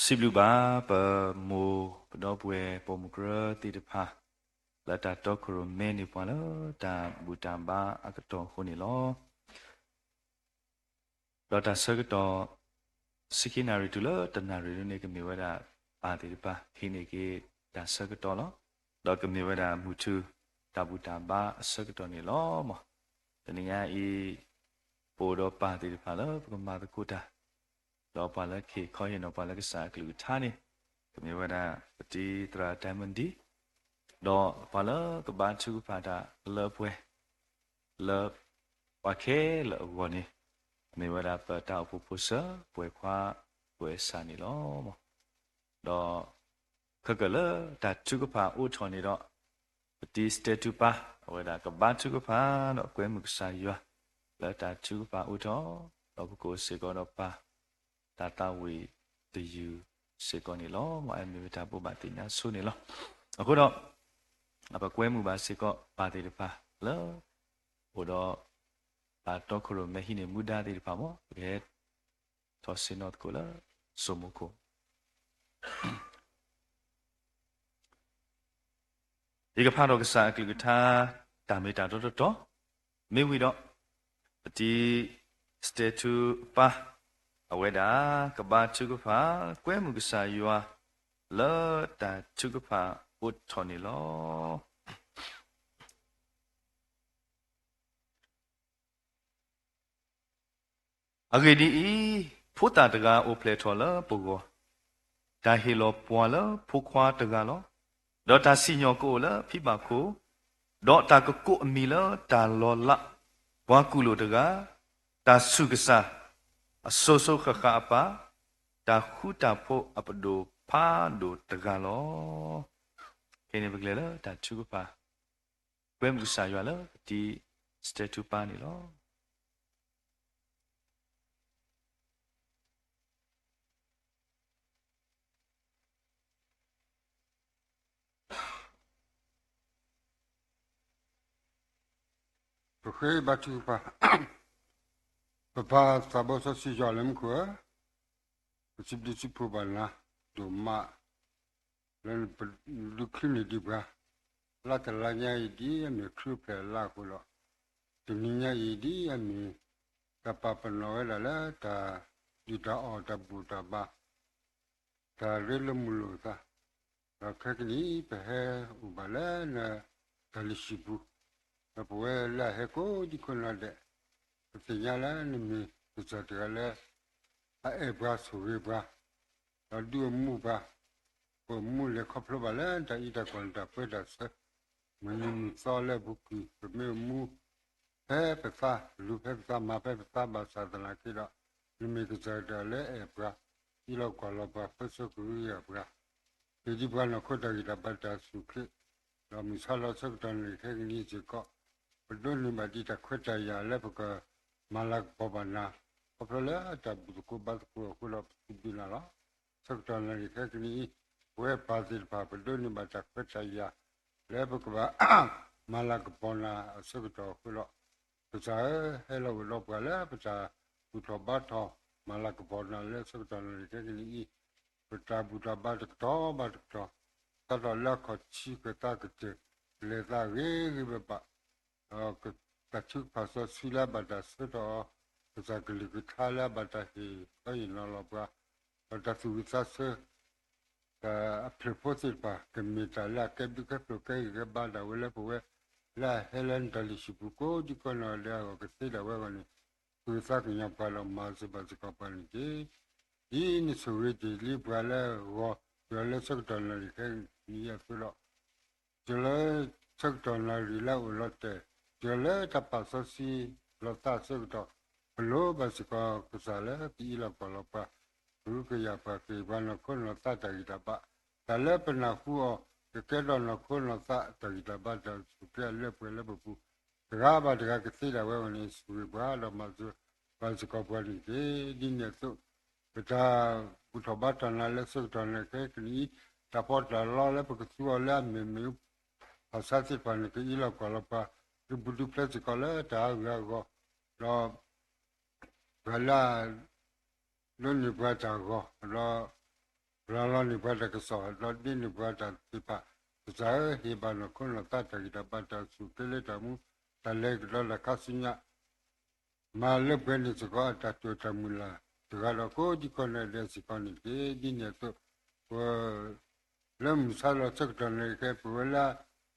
စံးဘျုးဘၣ်ပမိၢ်ပဒီပုၢ်ဝဲၢ်ပိာ်မုၣ်ကရၢသ့ၣ်တဖၣ် လၢတၢ်တီခိၣ်ရိၣ်မဲန့ၢ်ပှၤလၢတၢ်ဘူၣ်တၢ်ဘါအကတီၢ်အဃိန့ၣ်လီၤ. ဒီးတၢ်ဆၢကတီၢ် ဆံခံနၣ်ရံၣ်တုၤလၢတနၣ်ရံၣ်ဒၣ်န့ၣ် ကမ့ၢ်ဝဲဒၣ်ပၢ်သ့ၣ်တဖၣ် ဟံးန့ၢ်က့ၤတၢ်ဆၢကတီၢ်လီၤ. ဒီးကမ့ၢ်ဝဲဒၣ်မုၢ်ထူၣ်တၢ်ဘူၣ်တၢ်ဘါအဆၢကတီၢ်န့ၣ်လီၤ. တနံၤညါအံၤ ပအိၣ်ဒီးပၢ်သ့ၣ်တဖၣ်လၢပကမၤသကိးတၢ် ဒီးပှၤလၢကဟ့ၣ်ခီဟ့ၣ်နီၤပှၤလၢကစၢ်အကလုၢ်ကထါန့ၣ် ကမ့ၢ်ဝဲဒၣ် ပတံၤသရၣ်ဒၣ်မၣ်ဒံ, ဒီးပှၤလၢကဘါထုကဖၣ်တၢ်လၢပှဲၤ လၢပှၤခဲလၢာ်အဂီၢ်န့ၣ် မ့ၢ်ဝဲဒၣ်ပတၢ်အိၣ်ဖှိၣ်ဖိစၢၤ ပှဲၤခွါပှဲၤဆၣ်န့ၣ်လီၤ. ဒီးခဲကၢၣ်လၢတၢ်ထုကဖၣ်အိၣ်ထီၣ်န့ၣ်ဒီး ပတံၤစတဲထူပၢ် အဝဲဒၣ်ကဘါထုကဖၣ်ဒီးကွဲမုာ်ကစၢ်ယွၤ လၢတၢ်ထုကဖၣ်အိၣ်ထီၣ် ဒီးပကအိၣ်စ့ၢ်ကီးဒီးပၢ် တၢ်သးဝံၣ်တယုၢ်စ့ၢ်ကီးန့ၣ်လီၤ. မ့ၢ်အဲၣ်မ့ၢ်ဝဲတၢ်ဘိးဘၣ်သ့ၣ်ညါဆိန့ၣ်လီၤ. အဃိဒီး ပကွဲမုာ်ဘၣ်စ့ၢ်ကီးပၢ်သ့ၣ်တဖၣ်လၢ အိၣ်ဒီး ပတီခိၣ်ရိၣ်မဲဟံးန့ၢ်မူဒါသ့ၣ်တဖၣ်မ့ၢ် ပကဟဲထီၣ်ဆ့ၣ်နီၤသကိးလၢ စိမိၤခိၣ် ယကဖးဒီးကစၢ်အကလုၢ်ကထါ တၢ်မ့ၢ်တၢ်တီတတီၤ, မ့ၢ်ဝံၤဒီး ပတံၤစတဲထူပၢ် အဝဲဒၣ် ကဘါထုကဖၣ် ကွဲမုာ်ကစၢ်ယွၤ လၢတၢ်ထုကဖၣ်အိၣ်ထီၣ်န့ၣ်လီၤ. အဂ့ၢ်ဒ်အံၤ, ဖိသၣ်တဂၤအိၣ်ဖျဲၣ်ထီၣ်လၢပဂီၢ်, တၢ်ဟ့ၣ်လီၤပှၤလၢဖိခွါတဂၤလီၤ. ဒီးတၢ်စံၣ်ညီၣ်ကအိၣ်လၢဖံဘၣ်ခိၣ်, ဒီးတၢ်ကကိးအမံၤလၢတၢ်လီၤလး, ပှၤကူၣ်လိာ်တဂၤ, တၢ်ဆူၣ်ကစၢ်, အစိၤစိၤဃၣ်ဃၣ်အပၢ်, တၢ်ဃူတၢ်ဖိးအပဒိၣ်ဖးဒိၣ်တဂၤလီၤ. ခဲအံၤန့ၣ် ပကလဲၤလၢတၢ်ထုကဖၣ်, ကွဲမုာ်ကစၢ်ယွၤလၢပတံၤစတဲထူပါန့ၣ်လီၤ. ပဃ့ဘါထုကဖၣ်, ပပၢ်သးဘိစီဆှံယွၤလၢမူခိၣ်ဧၢ, ပစံးဘျုးစံးဖှိၣ်ဘၣ်နၤဒိၣ်မး လၢပဒုးချုးန့ၢ်ဒံးပှၤ လါတလါညါအံၤဒ်အမ့ၢ်ခရံာ်အိၣ်ဖျဲၣ်လါအဃိဒီး, တနံၤညါအံၤဒ်အမ့ၢ် တၢ်ပာ်ပနီၣ်ဝဲဒၣ်လၢတၢ်ဒုၣ်တၢ်အီၣ်တၢ်ဘူၣ်တၢ်ဘါ တၢ်ရ့လိာ်မုာ်လိာ်အသး, ဒီးခဲကနံၣ်အံၤ ပဟဲအိၣ်ဘၣ်လၢနတၢ်လုၢ်ဟံၣ်ပူၤ, ဒီးပဝဲလၢအဟဲကိးဒံကိးနီၢ်ဒဲး, ပသ့ၣ်ညါလၢနမ့ၢ်ကစၢ်တဂၤလၢ အအဲၣ်ပှၤဆိၣ်ဂ့ၤပှၤ, ဒီးဒုးအမူပှၤ, ပအိၣ်မူလဲၤခီဖျိဘၣ်လၢတၢ်အံးတၢ်ကွၢ်တၢ်ပၢတၢ်ဆၢ, မုၢ်နံၤမုၢ်သီလၢအပူၤကွံာ် ပမ့ၢ်အိၣ်မူ ဖဲပသး, လူၤဖဲပသး, မၤဖဲပသးဘၣ်ဆၣ်သနာ်က့ဒီး, နမ့ၢ်ကစၢ်တဂၤလၢအအဲၣ်ပှၤ, အံးလီၤကွၢ်လီၤပှၤ, ပၢဆှၢကဟုကယာ်ပှၤ, ဟ့ၣ်ဒံးပှၤနီၢ်ခိတၢ်ဂံၢ်တၢ်ဘါတၢ်စူၢ်က့ၤ, ဒီးမုၢ်ဆါလီၤဆၢကတီၢ်နံၤခဲကနံၣ်စ့ၢ်ကီး, ပဒိးန့ၢ်ဘၣ်ဒံးတၢ်ခွဲးတၢ်ယာ်လၢပကမၤလၤကပီၤဘၣ်နၤ, ခီဖျိလၢတၢ်ဘူၣ်သကိးဘါသကိးအဃိဒီးပစံးဘျုးနၤလီၤ. ဆၢကတီၢ်နံၤခဲကနံၣ်အံၤ, ပဝဲပၢ်သ့ၣ်တဖၣ် ပဒိးန့ၢ်ဘၣ်တၢ်ခွဲးတၢ်ယာ် လၢပကဘၣ်မၤလၤကပီၤနၤအဆၢကတီၢ်အဃိဒီး, ကစၢ်ဧၢ, ဟဲလီၤအိၣ်ဒီးပှၤလၢပတၢ်ဘူၣ်ထီၣ်ဘါထီၣ် မၤလၤကပီၤနၤလၢဆၢကတီၢ်နံၤခဲကနံၣ်အံၤ, ပတၢ်ဘူၣ်တၢ်ဘါတကတီၢ်ဘၣ်တကတီၢ်, စးထီၣ်လၢအခီၣ်ထံးကသါကတၢၢ်, လဲၤသးဂ့ၤဂ့ၤဘၣ်ဘၣ်, ဒီးတၢ်ထုကဖၣ်စီဆှံလၢအဘၣ်တၢ်ဆှၢထီၣ်အီၤ, ကစၢ်ကလုၢ်ကထါလၢအဘၣ်တၢ်ဟ့ၣ်ခီဟ့ၣ်နီၤလီၤပှၤ, ဒီးတၢ်သူၣ်ဝံၣ်သးဆၢ တၢ်အဖျၢၣ်ဖိသ့ၣ်တဖၣ် ကမ့ၢ်တၢ်လၢအကဲဘျုးကဲဖှိၣ်ကဲဂံၢ်ကဲဘါဒၣ်ဝဲလၢပဝဲ, လၢအဟဲလၢနတၢ်လုၢ်ဟံၣ်ပူၤကိးဒံကိးနီၢ်ဒဲးအဂီၢ်ကသ့ဒၣ်ဝဲအဂီၢ်န့ၣ်, သူၣ်ဝံၣ်သးကညီၤပှၤဒီးမၤစၢၤဘၣ်စ့ၢ်ကီးပှၤန့ၣ်တက့ၢ်. ဒ်နဆိၣ်ဂ့ၤတ့ၢ်လံပှၤလၢဂီၤ, တုၤလၢဆၢကတီၢ်နံၤခဲကနံၣ်အံၤအသိးဒီး တုၤလၢဆၢကတီၢ်နၣ်ရံၣ်လၢအအိၣ်လီၤတဲာ်, တုၤလၢတၢ်ပာ်စီဆှံလီၤသးအဆၢကတီၢ်, ပလိၣ်ဘၣ်စ့ၢ်ကီးကစၢ်လၢကအံးလီၤကွၢ်လီၤပှၤ, ကဟုကယာ်ပှၤ, ကဟ့ၣ်ပှၤနီၢ်ခိနီၢ်သးတၢ်ဂံၢ်တၢ်ဘါ, တၢ်လၢပနၢ်ဟူအီၤ, ကကဲထီၣ်နီၢ်ခိနီၢ်သးတၢ်ဂံၢ်တၢ်ဘါတၢ်စူၢ်က့ၤအလၢပှဲၤလၢပပူၤ, တဂၤဘၣ်တဂၤကသ့ဒၣ်ဝဲအဂီၢ်န့ၣ်, ဆိၣ်ဂ့ၤပှၤဒီးမၤစၢၤဘၣ်စ့ၢ်ကီးပှၤန့ၣ်တက့ၢ်. ဒ်န့ၣ်အသိး, ပတၢ်ဘူၣ်ထီၣ်ဘါထီၣ်နၤလၢဆၢကတီၢ်နံၤခဲကနံၣ်အံၤ, တၢ်ပီးတၢ်လီလၢပကသူအီၤလၢအမ့ၢ်မ့ၣ်အူဖးဆါသ့ၣ်တဖၣ်န့ၣ် ကအံးလီၤကွၢ်လီၤပှၤ, ဒုးဘူးဒုးဖျဲးစ့ၢ်ကီးလၢတၢ်အါဂၤအဂီၢ်, ဒီး ပှၤလၢ ဒိးန့ၢ်ပှၤတၢ်ဂီၤ, ဒီး ရၤလီၤန့ၢ်ပှၤတၢ်ကစီၣ်, ဒီးဒ့န့ၢ်ပှၤတၢ်သ့ၣ်တဖၣ်, ကစၢ်ဧၢ, ဟ့ၣ်ဘၣ်နီၢ်ခိနီၢ်သးတၢ်ဂံၢ်တၢ်ဘါတၢ်စူၢ်က့ၤလၢတၢ်မူ, တၢ်လဲၤကဒီးတၢ်ခါဆူညါ မၤလၢပှဲၤန့ၣ်စ့ၢ်ကီး အတၢ်တိာ်တၢ်မုၢ်လၢ်တဂၤဒီးကိးဒံကိးနီၢ်ဒဲးစ့ၢ်ကီးန့ၣ်တက့ၢ်. ဒ်န့ၣ်အသိး, ပ လၢမုၢ်ဆါလီၤဆၢကတီၢ်နံၤခဲ ပဝဲလၢ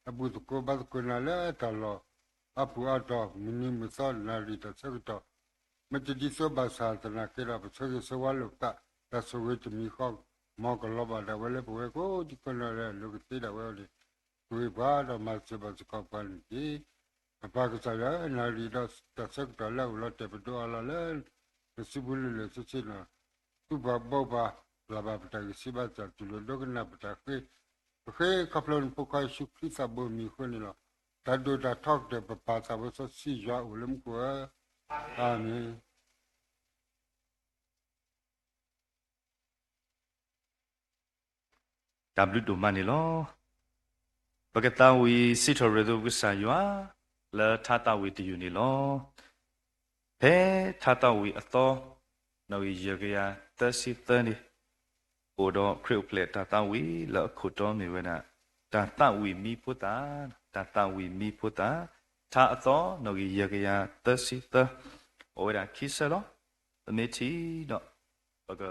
အဘူၣ်သကိးဘါသကိးနၤလၢတၢ်လီၢ်အပူၤအါတီၢ် မုၢ်နံၤမုၢ်သီနၣ်ရံၣ်တၢ်ဆၢကတီၢ် မ့ၢ်တဒ်သိးဘၣ်ဆၣ်သနာ်က့ဒီး ပဆၢဂ့ၤဆၢဝါလိာ်ပသး, တၢ်ဆိၣ်ဂ့ၤတမံၤဃီ မ်ကလီၤဘၣ်ဒၣ်ဝဲလၢပဝဲကိးဒံကိးနီၢ်ဒဲးအလိၤကသ့ဒၣ်ဝဲအဂီၢ်န့ၣ်, ဆိၣ်ဂ့ၤပှၤဒီးမၤစၢၤဘၣ်စ့ၢ်ကီးပှၤန့ၣ်တက့ၢ်. ပပၢ်ကစၢ်ယွၤဧၢ, နၣ်ရံၣ်ဒီးတၢ်ဆၢကတီၢ်လၢအအိၣ်လီၤတဲာ်ပဒိးအီၤလီၤလၢ နစုပူၤလၢာ်လၢာ်ဆ့ဆ့န့ၣ်, သူပှၤဘီပှၤ ပျၢ်ဘၣ်ပတၢ်ဂံၢ်စၢ်ဘါစၢ် တူၢ်လိာ်ဒိကနၣ်ပတၢ်ဃ့, ပဃ့ခီဖျိနဖိခွါယ့ၣ်ၡူးခရံာ်သးဘိမံၤအဃိန့ၣ်လီၤ. တၢ်ဒိၣ်တၢ်ထီကတၢၢ် ပပၢ်သးဘိစီဆှံယွၤအိၣ်လၢမူခိၣ်ဧၢ, အၤမ့ၣ်. တၢ်ဘျုးဒိၣ်မးန့ၣ်လီၤ. ပကသးဝံၣ်စံးထီၣ်ပတြၢၤသကိးကစၢ်ယွၤ လၢထါသးဝံၣ်တယုၢ်န့ၣ်လီၤ. ဖဲထါသးဝံၣ်အသီ နီၣ်ဂံၢ်ယဲၢ်ကယၤသၢဆံသၢန့ၣ်, အိၣ်ဒီးခရံာ်အိၣ်ဖျဲၣ်တၢ်သးဝံၣ်လၢအခိၣ်တီမ့ၢ်ဝဲဒၣ် တၢ်သးဝံၣ်မံဖိသၣ်, တၢ်သးဝံၣ်မံဖိသၣ်, ထါအသီ နီၣ်ဂံၢ်ယဲၢ်ကယၤသၢဆံသၢ, အိၣ်ဝဲဒၣ်ခံဆၢလီၤ. ပမ့ၢ်ထံၣ်ဒီး ပက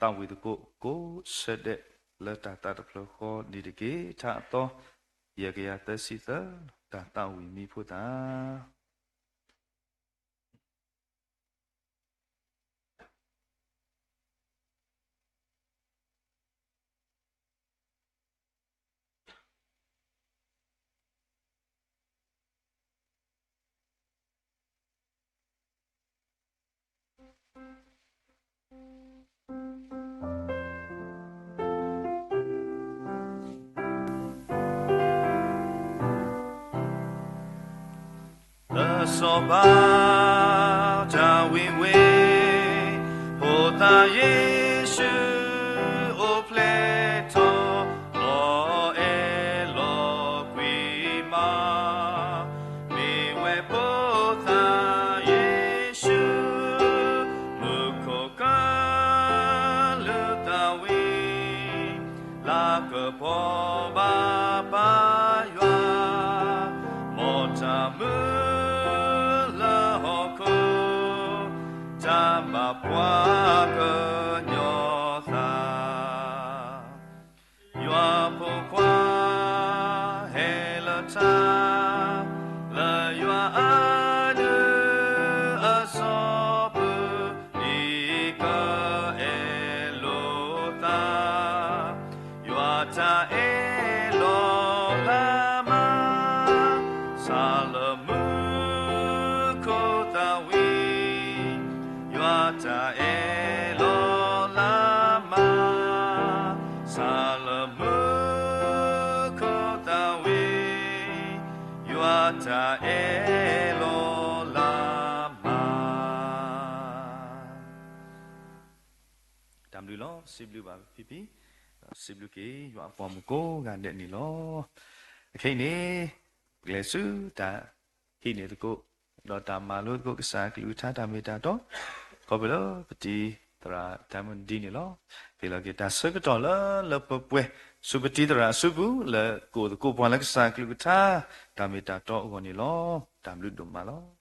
သးဝံၣ်သကိးကိးဆၢဒဲး လၢတၢ်သးတဖျၢၣ်ဃီန့ၣ်တက့ၢ်. ထါအသီ ယဲၢ်ကယၤသၢဆံသၢ, တၢ်သးဝံၣ်မံဖိသၣ်. တၢ်ဘျုးဒိၣ်မး လၢစီၤပၤတၢ်ဝံဝ့ၢ်, ဖိသၣ်ယ့ၣ်ၡူးအိၣ်ဖျဲၣ်ထီၣ်, လီၤအဲၣ်လီၤကွံမး, မ့ၢ်ဝဲဖိသၣ်ယ့ၣ်ၡူး မူခိၣ်ကလုၢ်သးဝံၣ် လၤကပီၤဘၣ်ပၢ်ယွၤ, မ်တၢ်မုာ်လၢဟီၣ်ခိၣ်, တၢ်ဘၣ်ပှၤကညီသး, ယွၤဖိခွါဟဲလၢထါ, လၢယွၤအဒုးအစီၤပူၤ ဒ်ကအဲၣ်လိာ်သး, ယွၤတၢ်အဲၣ်လီၤလးမး, ဆၣ်လၢမူခိၣ်သးဝံၣ်, ယွၤတၢ်အဲၣ်လီၤလးမး, ဆၣ်လၢမူခိၣ်သးဝံၣ်, ယွၤတၢ်အဲၣ်လီၤလးမး. တၢ်ဘျုးလီၤ. စံးဘျုးဘၣ်ဖံဖံ, ဒီးစံးဘျုးက့ၤယွၤအပှၤမုၣ်ကိးဂၤဒဲးန့ၣ်လီၤ. အခဲအံၤန့ၣ် ပကလဲၤဆူတၢ်ဟံးန့ၢ်သကိး ဒီးတၢ်မၤလိသကိးကစၢ်အကလုၢ်ကထါတၢ်မ့ၢ်တၢ်တီ, ခီဖျိလၢပတံၤသရၣ်တၢ်မုၢ်ဒ်န့ၣ်လီၤ. ဟ့ၣ်လီၤက့ၤတၢ်ဆၢကတီၢ်လၢလၢပှဲၤပှဲၤ ဆူပတံၤသရၣ်အစုပူၤ လၢကအိၣ်သကိးပှၤလၢကစၢ်အကလုၢ်ကထါ တၢ်မ့ၢ်တၢ်တီအဂီၢ်န့ၣ်လီၤ. တၢ်ဘျုးဒိၣ်မးလီၤ.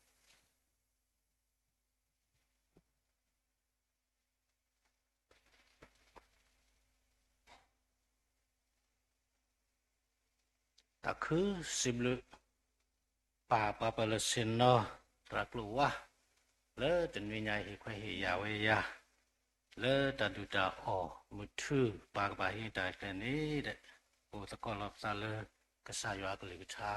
တၢ်ခုစံးဘျုး ပၢ်ပှၤပၢၤလၢဆ့ၣ်နီၤ သရၣ်ကျိဝါ လၢတနွံညါဟ့ၣ်ခွဲးဟ့ၣ်ယာ်ဝဲယၤ လၢတၢ်ဒုၣ်တၢ်အီၣ်မုၢ်ထူၣ် ပၢ်ကဘၣ်ဟံးတၢ်ကျဲၤန့ၣ်ဒီး ပအိၣ်သကိးလီၤပသးလၢ ကစၢ်ယွၤအကလုၢ်ကထါ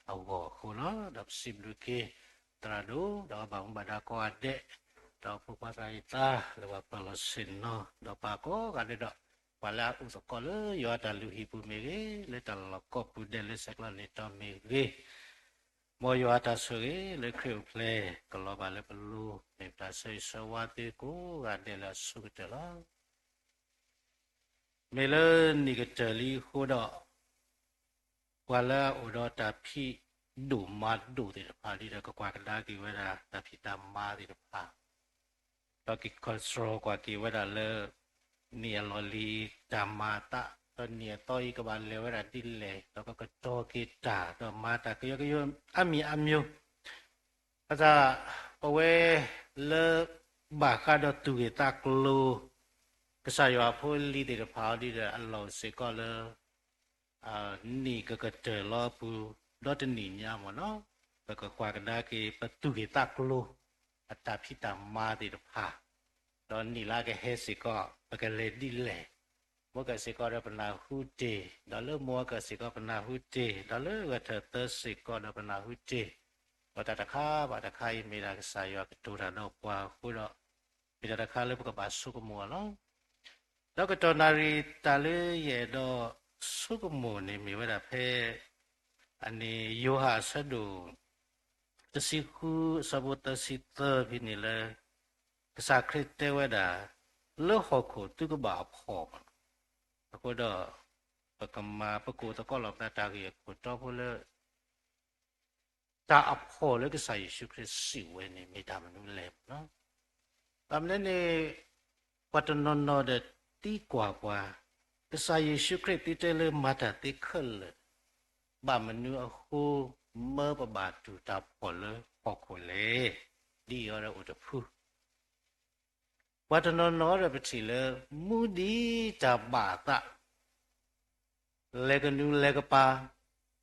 အဂီၢ်အဃိလီၤ. ဒီးပစံးဘျုးက့ၤ သရၣ်ဒိၣ် ဒီးဘၣ်မူဘၣ်ဒါကိးဂၤဒဲး, ဒီးဖိခွါသရၣ်အံၤသး လၢပှၤပၢၤလီၤဆ့ၣ်နီၤ ဒီးပၢ်ကိးဂၤဒဲးဒီး ပှၤလၢအအိၣ်သကိးလၢယွၤတၢ်လုၢ်ဟံၣ်ပူၤမ့ၢ်ဂ့ၤ, လၢတၢ်လီၢ်ကိးပူၤဒဲးလၢဆဲးကျိးန့ၣ်တီမ့ၢ်ဂ့ၤ, မ်ယွၤတၢ်ဆိၣ်ဂ့ၤလၢခရံာ်အိၣ်ဖျဲၣ် ကလီၤဘၣ်လၢပလိၤ မ့ၢ်ပတၢ်ဆၢဂ့ၤဆၢဝါသုကိးဂၤဒဲးလၢအဆိကတၢၢ်လီၤ. မ့ၢ်လၢနံၣ်ကတၢၢ်လံအဃိဒီး ပှၤလၢအအိၣ်ဒီးတၢ်ဖံးဒိၣ်မၤဒိၣ်သ့ၣ်တဖၣ် ဒ်ဒီးကကွၢ်ကဒါက့ၤဝဲဒၣ်တၢ်ဖံးတၢ်မၤသ့ၣ်တဖၣ် ဒီးက့ၤကွၢ်စှီၤကွၢ်က့ၤဝဲဒၣ်လၢ နံၣ်အလီၢ်လံၤတၢ်မၤအသး ဒီးနံၣ်အသီအံၤကဘၣ်လဲၤဝဲဒၣ်ဒ်လဲၣ် ဒီးကကတီၤက့ၤတၢ် ဒီးမၤတၢ်ကယီကယီအါမံၤအါမျိုး အတၢ် ပဝဲလၢ ဘၣ်ဃးဒီးသူၣ်ဂ့ၢ်သးကျိၤ ကစၢ်ယွၤအဖိအလံၤသ့ၣ်တဖၣ်အီၤဒ်ဒီး အလီၢ်အိၣ်စ့ၢ်ကီးလၢ နံၣ်ကကတၢၢ်လီၤအပူၤ ဒီးတနံၣ်ညါမ့ၢ်နီၤ ပကကွၢ်ကဒါက့ၤ ပသူၣ်ဂ့ၢ်သးကျိၤ အတၢ်ဖံးတၢ်မၤသ့ၣ်တဖၣ် ဒီးနံၣ်လၢအကဟဲစ့ၢ်ကီး ပကလဲၤဒ်လဲၣ် မ်ကစ့ၢ်ကီးဒီးပနၢ်ဟူတ့ၢ်, ဒီးလၢမိၢ်ကစ့ၢ်ကီးပနၢ်ဟူတ့ၢ်, ဒီးလၢဂဲၤထၢၣ်သၢစ့ၢ်ကီးဒီးပနၢ်ဟူတ့ၢ်, ဒီးတၢ်တခါဘၣ်တခါအံၤ မ့ၢ်ဒၣ်ကစၢ်ယွၤကတိၤတၢ်ဒီးပှၤအဃိဒီး မ့ၢ်တၢ်တခါလၢပကဘၣ်ဆိကမိၣ်အီၤလီၤ. ဒီးကတီၢ်နၣ်ရံၣ်တၢ်လၢယအဲၣ်ဒိးဆိကမိၣ်န့ၣ် မ့ၢ်ဝဲဒၣ်ဖဲ အန့ၣ် ယိၤဟၣ်အဆၢဒိၣ် တဆံဃုအဆၢဖိသၢဆံသၢဖဲန့ၣ်လၢ ကစၢ်ခရံာ်တဲဝဲဒၣ် လၢဟီၣ်ခိၣ်သုကဘၣ်အဖှီၣ်မး, အဃိဒီး ပကမၤပကိၣ်သကိးလီၤပသးတၢ်ဂ့ၢ်အခိၣ်တီဖိလၢ တၢ်အဖှီၣ်လၢကစၢ်ယ့ၣ်ၡူးခရံာ်စံးဝဲန့ၣ် မ့ၢ်တၢ်မနုၤလဲၣ်မးနီၤ. ဘၣ်မနုၤန့ၣ် ပှၤတနီၤနီၤဒီးသံကွၢ်ပှၤ, ကစၢ်ယ့ၣ်ၡူးခရံာ်သုတဲလၢမၤတၢ်သ့ခဲလၢာ်, ဘၣ်မနုၤအဃိ မၢပဘၣ်တူၢ်တၢ်ဖှီၣ်လၢဟီၣ်ခိၣ်လဲၣ်. ဒ်အံၤအီၤဒီးအိၣ်တဖု ပှၤတနီၤနီၤဒီးပထံၣ်လၢ မူဒံးတၢ်ဘၣ်အသး လဲၤကနူၤလဲၤကပၤ,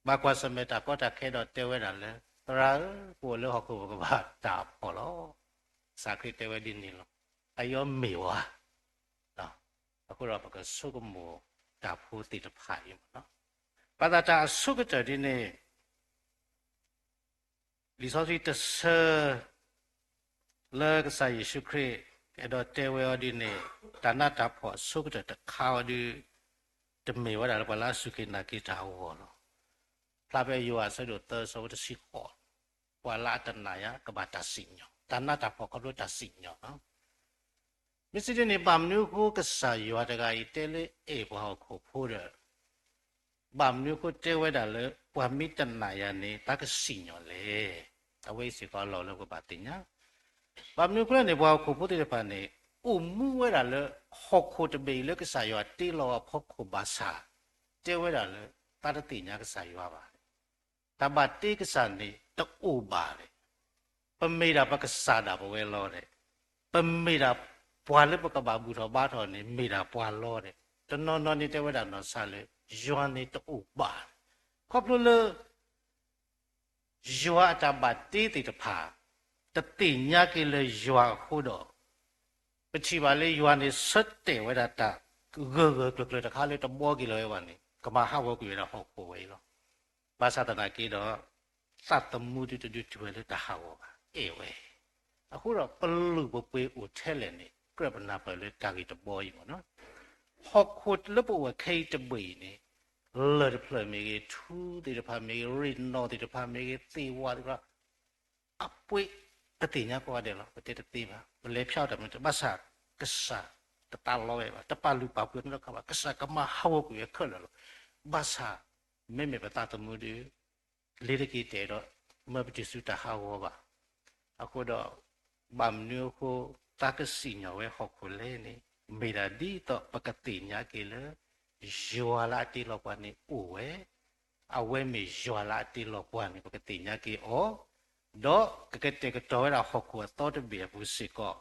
ဘၣ်ကွၢ်ဆၢၣ်မဲာ်တၢ်ကီတၢ်ခဲဒီးတဲဝဲဒၣ်လၢ သရၣ်ဧၢ, ပအိၣ်လၢဟီၣ်ခိၣ်ပကဘၣ်တၢ်အဖှီၣ်လီၤ. ကစၢ်ခရံာ်တဲဝဲဒ်န့ၣ်လီၤ. အယီမ့ၢ်ဝဲ အဃိဒီးပကဆိကမိၣ်တၢ်ဖိသ့ၣ်တဖၣ်အံၤမးနီၤ. ဘၣ်ဆၣ်တၢ်အဆိကတၢၢ်ဒ်န့ၣ် လံာ်စီဆှံတဆၢ လၢကစၢ်ယ့ၣ်ၡူးခရံာ် အဲၣ်ဒိးတဲဝဲအီၤဒ်န့ၣ်, တၢ်နးတၢ်ဖှီၣ်အဆိကတၢၢ်တခါအီၤဒုး တမ့ၢ်ဝဲဒၣ်လၢပှၤလၢအစူၢ်က့ၤနာ်က့ၤတၢ်အဂီၢ်လီၤ. ဖျါဖဲယိၤဟၣ်အဆၢဒိၣ်သၢအဆၢဖိတဆံဃိး, ပှၤလၢအတနာ်ယၤကဘၣ်တၢ်စံၣ်ညီၣ်, တၢ်နးတၢ်ဖှီၣ်ခီဖျိတၢ်စံၣ်ညီၣ်လီၤ. မ့ၢ်စံးဒ်န့ၣ် ဘၣ်မနုၤအဃိကစၢ်ယွၤတဂၤအံၤတဲလၢအဲၣ်ပှၤဟီၣ်ခိၣ်ဖိဒီး ဘၣ်မနုၤအဃိတဲဝဲဒၣ်လၢ ပှၤမ့ၢ်တနာ်ယၤန့ၣ် တၢ်ကစံၣ်ညီၣ်လဲၣ်. အဝဲအံၤစ့ၢ်ကီးအလီၢ်လၢပကဘၣ်သ့ၣ်ညါ, ဘၣ်မနုၤအဃိလဲၣ်န့ၣ် ပှၤဟီၣ်ခိၣ်ဖိသ့ၣ်တဖၣ်န့ၣ် အိၣ်မူဝဲဒၣ်လၢ ဟီၣ်ခိၣ်တဘ့ၣ်အံၤလၢကစၢ်ယွၤတ့လီၤအဖီခိၣ်ဘၣ်ဆၣ် တဲဝဲဒၣ်လၢ သးတသ့ၣ်ညါကစၢ်ယွၤဘၣ်. တၢ်ဘၣ်တ့ကစၢ်န့ၣ် တအိၣ်ဘၣ်ဒီး ပမ့ၢ်ဒၣ်ပကစၢ်ဒၣ်ပဝဲလီၤဒီး ပမ့ၢ်ဒၣ်ပှၤလၢပကဘၣ်ဘူၣ်ထီၣ်ဘါထီၣ်န့ၣ် မ့ၢ်ဒၣ်ပှၤလီၤဒီး တနီၤနီၤန့ၣ်တဲဝဲဒၣ်နီၢ်ဆါလၢ ယွၤန့ၣ်တအိၣ်ဘၣ်. ခီဖျိလၢ ယွၤအတၢ်ဘၣ်တ့သ့ၣ်တဖၣ် တသ့ၣ်ညါက့ၤလၢယွၤအဃိဒီး ပထံၣ်ဘၣ်လၢယွၤန့ၣ်ဆၢတဲာ်ဝဲဒၣ်တၢ်ဂၢၢ်ဂၢၢ်ကျၢၤကျၢၤတခါလၢတဘှီက့ၤလီၤဝဲဘၣ်န့ၣ် ကမၤဟးဂီၤကွံာ်ဝဲဒၣ်ဟီၣ်ခိၣ်ဝဲအံၤလီၤ. ဘၣ်ဆၣ်သနာ်က့ဒီး သးသမူဒုတဒုးတုၤဝဲလၢတၢ်ဟးဂီၤဘၣ် အဲၣ်ဝဲ အဃိဒီးပလုၢ်ပပှ့ၤအိၣ်ထဲလဲၣ်န့ၣ် ကြၢးပနၢ်ပၢၢ်လၢတၢ်ဂ့ၢ်တဘီအံၤမ့ၢ်နီၤ. ဟီၣ်ခိၣ်လၢပအိၣ်ခဲအံၤတဘ့ၣ်အံၤန့ၣ် လၢၢ်တဖျၢၣ်မ့ၢ်ဂ့ၤ, ထူသ့ၣ်တဖၣ်မ့ၢ်ဂ့ၤ, ရ့ၣ်နီၣ်သ့ၣ်တဖၣ်မ့ၢ်ဂ့ၤ, သ့ၣ်ဝါသ့ၣ်တဖၣ် အပှ့ၤ ပသ့ၣ်ညါကိးဂၤဒဲးလီၤ. ပတဲတသ့ဘၣ်. ပလဲၤဖျါအီၤတၢ်မနုၤတဘၣ်ဆၣ် ကစၢ်တသးလီဝဲဘၣ်, တပာ်လုၢ်ပာ်ပှ့ၤနီတခါဘၣ်. ကစၢ်ကမၤဟးဂီၤကွံာ်ဝဲခဲလၢာ်လီၤ. ဘၣ်ဆၣ် မ့မ့ၢ်ပသးသမူဒီး လ့ၤတက့ၤတဲာ်ဒီး မၢပတုၤဆူတၢ်ဟးဂီၤဘၣ်. အဃိဒီး ဘၣ်မနုၤအဃိ သးကစံၣ်ညီၣ်ဝဲဟီၣ်ခိၣ်လဲၣ်န့ၣ် မ့ၢ်ဒၣ်ဒ်သိးပကသ့ၣ်ညါက့ၤလၢ ယွၤလၢအတ့လီၤပှၤန့ၣ်အိၣ်ဝဲ, အဝဲမ့ၢ်ယွၤလၢအတ့လီၤပှၤန့ၣ် ပကသ့ၣ်ညါက့ၤအီၤ, ဒီးကကတဲာ်ကတီၤဝဲဒၣ်ဟီၣ်ခိၣ်အသီတဘ့ၣ်အပူၤစ့ၢ်ကီး,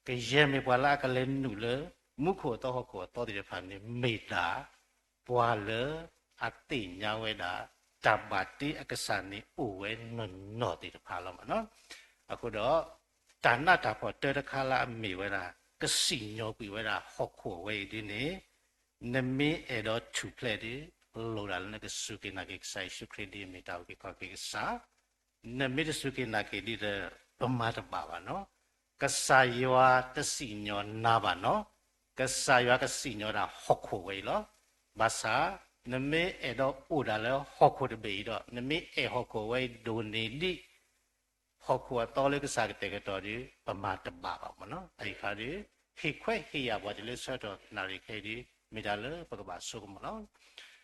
ကယဲၢ်မ့ၢ်ပှၤလၢအကလဲၤနုာ်လၢ မူခိၣ်အသီဟီၣ်ခိၣ်အသီသ့ၣ်တဖၣ်န့ၣ် မ့ၢ်ဒၣ် ပှၤလၢအသ့ၣ်ညါဝဲဒၣ် တၢ်ဘၣ်တ့အကစၢ်န့ၣ်အိၣ်ဝဲနီၢ်နီၢ်သ့ၣ်တဖၣ်လီၤမ့ၢ်နီၤ. အဃိဒီး တၢ်နးတၢ်ဖှီၣ်တၢတခါလၢအမ့ၢ်ဝဲဒၣ် ကစံၣ်ညီၣ်ကွံာ်ဝဲဒၣ်ဟီၣ်ခိၣ်အဝဲအံၤဒ်န့ၣ် နမ့ၢ်အဲၣ်ဒိးထူၣ်ဖျဲးဒီး လိၣ်ဒၣ်လၢနကစူၢ်က့ၤနာ်က့ၤကစၢ်ယ့ၣ်ၡူးခရံာ်ဒ်အမ့ၢ်တၢ်အုၣ်က့ၤခီၣ်က့ၤကစၢ်, နမ့ၢ်တစူၢ်က့ၤနာ်က့ၤဒ်ဒီး ပမၤတဘၣ်ဘၣ်နီၤ. ကစၢ်ယွၤတစံၣ်ညီၣ်နၤဘၣ်နီၤ, ကစၢ်ယွၤကစံၣ်ညီၣ်ဒၣ်ဟီၣ်ခိၣ်ဝဲအံၤလီၤ. ဘၣ်ဆၣ် နမ့ၢ်အဲၣ်ဒိးအိၣ်ဒၣ်လၢဟီၣ်ခိၣ်တဘ့ၣ်အံၤဒီး နမ့ၢ်အဲၣ်ဟီၣ်ခိၣ်ဝဲအံၤဒိၣ်န့ၢ်ဒံး ဟီၣ်ခိၣ်အသီလၢကစၢ်ကတဲာ်ကတီၤဒီး ပမၤတဘၣ်ဘၣ်မ့ၢ်နီၤ. အအံၤခါဒီး ဟ့ၣ်ခွဲးဟ့ၣ်ယာ်ပှၤတုၤလၢဆၢကတီၢ်နၣ်ရံၣ်ခဲအံၤဒီး မ့ၢ်တၢ်လၢပကဘၣ်ဆိကမိၣ်လီၤ.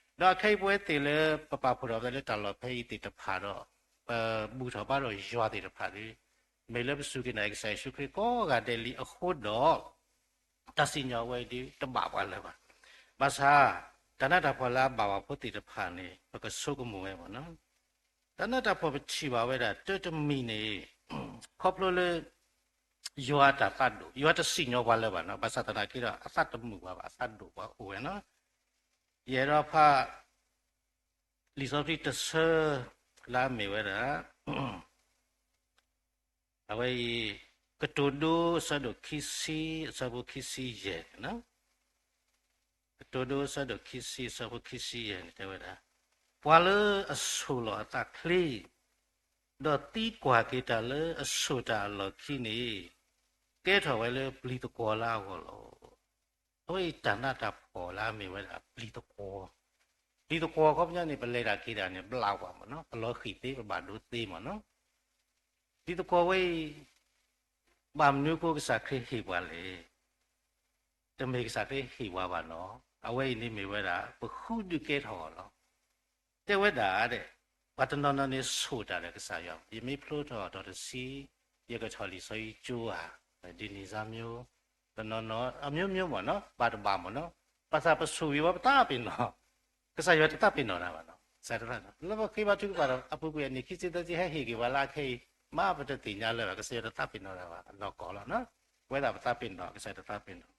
ဒီးခဲအံၤပဝဲသ့ၣ်လၢပပာ်ဖှိၣ်ထီၣ်ပသးလၢတၢ်လီၢ်ဖဲအံၤသ့ၣ်တဖၣ်ဒီး ပဘူၣ်ထီၣ်ဘါထီၣ်ယွၤသ့ၣ်တဖၣ်ဒီး မ့ၢ်လၢပစူၢ်က့ၤနာ်က့ၤကစၢ်ယ့ၣ်ၡူးခရံာ်ကိးဂၤဒဲးလံအဃိဒီး တၢ်စံၣ်ညီၣ်ဝဲအံၤဒီး တဘၣ်ပှၤလၢၤဘၣ်. ဘၣ်ဆၣ် တၢ်နးတၢ်ဖှီၣ်လၢအဘၣ်ပှၤဖိသ့ၣ်တဖၣ်န့ၣ် ပကဆိကမိၣ်ဝဲမ့ၢ်နီၤ. တၢ်နးတၢ်ဖှီၣ်ပထံၣ်ဘၣ်ဝဲဒၣ် တၢ်တမံၤန့ၣ် ခီဖျိလၢ ယွၤအတၢ်သးဒိၣ်, ယွၤတစံၣ်ညီၣ်ပှၤလၢၤဘၣ်နီၤ. ဘၣ်ဆၣ်သနာ်က့ဒီး အသးတမုာ်ပှၤဘၣ်, အသးဒိၣ်ပှၤအိၣ်ဝဲနီၤ. ယအဲၣ်ဒိးဖး လံာ်စီဆှံတဆၢ လၢအမ့ၢ်ဝဲဒၣ် အဝဲအံၤ ကတိၤဒိအဆၢဒိၣ်ခံဆံ အဆၢဖိခံဆံယဲၢ်န့ၣ်လီၤ. ကတိၤဒိအဆၢဒိၣ်ခံဆံ အဆၢဖိခံဆံယဲၢ်န့ၣ် တဲဝဲဒၣ်, ပှၤလၢအဆိၣ်လီၤအသးချ့ ဒီးသံကွၢ်က့ၤတၢ်လၢအဆိၣ်တၢ်အလီၢ်ခံန့ၣ် ကဲထီၣ်ဝဲလၢပျံၤသကွီၤလၢအဂီၢ်လီၤ. အဝဲအံၤတၢ်နးတၢ်ဖှီၣ်လၢအမ့ၢ်ဝဲဒၣ်ပျံၤသကွီၤ, ပျံၤသကွီၤအခီပညီန့ၣ် ပလဲၤတၢ်က့ၤတၢ်န့ၣ် ဘျးဝဲမ့ၢ်နီၤ, ပလီၤဃံၤသ့ ပဘၣ်ဒိသ့မ့ၢ်နီၤ. ပျံၤသကွီၤဝဲအံၤ ဘၣ်မနုၤအဃိကစၢ်ခရံာ်ဟ့ၣ်ပှၤလဲၣ်. တမ့ၢ်ကစၢ်ခရံာ်ဟ့ၣ်ပှၤဘၣ်နီၤ, အဝဲအံၤန့ၣ်မ့ၢ်ဝဲဒၣ် ပဃုဒုးကဲထီၣ်အီၤလီၤ. တဲဝဲဒၣ်ဒဲး ပှၤတနီၤနီၤန့ၣ်ဆိၣ်တၢ်ဒီးကစၢ်ယွၤ, ယမ့ၢ်ဖျိထီၣ်အတီၤတဆံ ယကထီၣ်လံာ်စီဆှံကၠိဧါ, ဒ်န့ၣ်စၢ်မျိုး, တနီၤနီၤ အမျိုးမျိုးမ့ၢ်နီၤ, ဘၣ်တဘၣ်မ့ၢ်နီၤ, ဘၣ်ဆၣ်ပဆိၣ်ဂ့ၤဝဲပသးပ့ၤနီၣ်, ကစၢ်ယွၤတသးပ့ၤနီၣ်တၢ်ဘၣ်နီၤ, ကစၢ်တသးပ့ၤနီၣ်, လၢပဃ့ဘါထုကဖၣ်ဒီး အပူၤကွံာ်အနံၣ်ခံဆံသၢဆံ ဟဲဟ့ၣ်က့ၤပှၤလၢအခဲအံၤ, မ့ၢ်ပတသ့ၣ်ညါလၢၤဘၣ်, ကစၢ်ယွၤတသးပ့ၤနီၣ်တၢ်ဘၣ်, အနီၢ်ကီၢ်လီၤနီၤ, ပဝဲဒၣ်ပသးပ့ၤနီၣ်, ကစၢ်ယွၤတသးပ့ၤနီၣ်.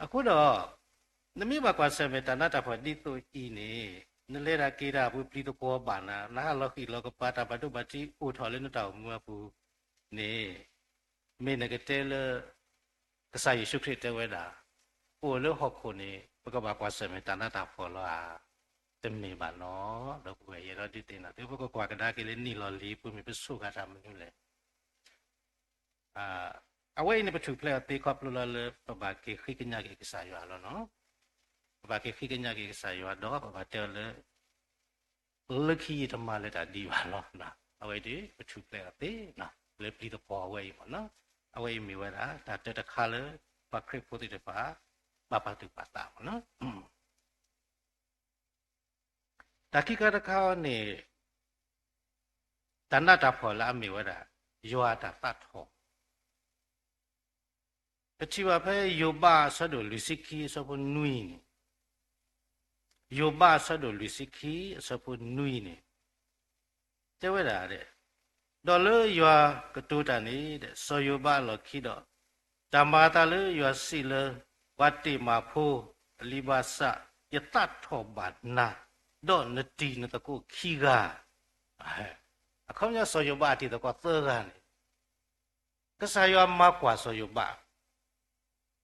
အဃိဒီး နမ့ၢ်ဘၣ်ကွၢ်ဆၢၣ်မဲာ်တၢ်နးတၢ်ဖှီၣ်ဒ်သိးအံၤန့ၣ်, နလဲၤတၢ်က့ၤတၢ်ပူၤပျံၤသကွီၤဘၣ်နၤ, နဟးလီၤဃံၤလီၤကပၤတၢ်ဘၣ်ဒိဘၣ်ထံးအိၣ်ထီၣ်လၢနတၢ်အိၣ်မူအပူၤန့ၣ်, မ့ၢ်နကတဲလၢ ကစၢ်ယ့ၣ်ၡူးခရံာ်တဲဝဲဒၣ်, အိၣ်လၢဟီၣ်ခိၣ်န့ၣ် ပကဘၣ်ကွၢ်ဆၢၣ်မဲာ်တၢ်နးတၢ်ဖှီၣ်လီၤဧါ, တမ့ၢ်ဘၣ်နီၤ, ဒီပုၢ်ဝဲၢ်ယဲဒီးဒုးသ့ၣ်နီၣ်သု ပကကွၢ်ကဒါက့ၤလၢနံၣ်လီၤလံၤပူၤမ့ၢ်ပဆိၣ်ဂ့ၤတၢ်မနုၤလဲၣ်. အ အဝဲအံၤန့ၣ် ပထူၣ်ဖျဲးအီၤသ့ခီဖျိလၢ လၢပဘၣ်က့ၤဃ့ကညးက့ၤကစၢ်ယွၤလီၤနီၤ. ပဘၣ်က့ၤဃ့ကညးက့ၤကစၢ်ယွၤဒီး ပဘၣ်တဲအီၤလၢ လၢခံယတမၤလၢတၢ်ဒ်ဘၣ်လီၤ. အဝဲအံၤဒီး ပထူၣ်ဖျဲးအီၤသ့ လၢပျံၤသပှီၤအဝဲအံၤမ့ၢ်နီၤ. အဝဲအံၤမ့ၢ်ဝဲဒၣ် တၢ်တၢတခါလၢ ပှၤခရံာ်ဖိသ့ၣ်တဖၣ် ဘၣ်ပာ်သူၣ်ပာ်သးမ့ၢ်နီၤ. တၢ်ခံခါတခါန့ၣ် တၢ်နးတၢ်ဖှီၣ်လၢအမ့ၢ်ဝဲဒၣ် ယွၤအတၢ်သးထီၣ် ပထံၣ်ဘၣ်ဖဲယိၤဘးအဆၢဒိၣ်လွံၢ်ဆံခံအဆၢဖိနွံန့ၣ်, ယိၤဘးအဆၢဒိၣ်လွံၢ်ဆံခံအဆၢဖိနွံန့ၣ် တဲဝဲဒၣ်, ဒီးလၢယွၤကတိၤတၢ်န့ၣ် စီၤယိၤဘးအလီၢ်ခံဒီး, တၢ်မၤအသးလၢယွၤစံးလၢ ပှၤတ့ၢ်မးဖိအလံၤဘၣ်ဆၣ် ယသးထီၣ်ဘၣ်နၤ, ဒီးနတံၤနသကိးခံဂၤ. အခီပညီစီၤယိၤဘးအတံၤသကိးသၢဂၤန့ၣ် ကစၢ်ယွၤမၤကွၢ်စီၤယိၤဘး,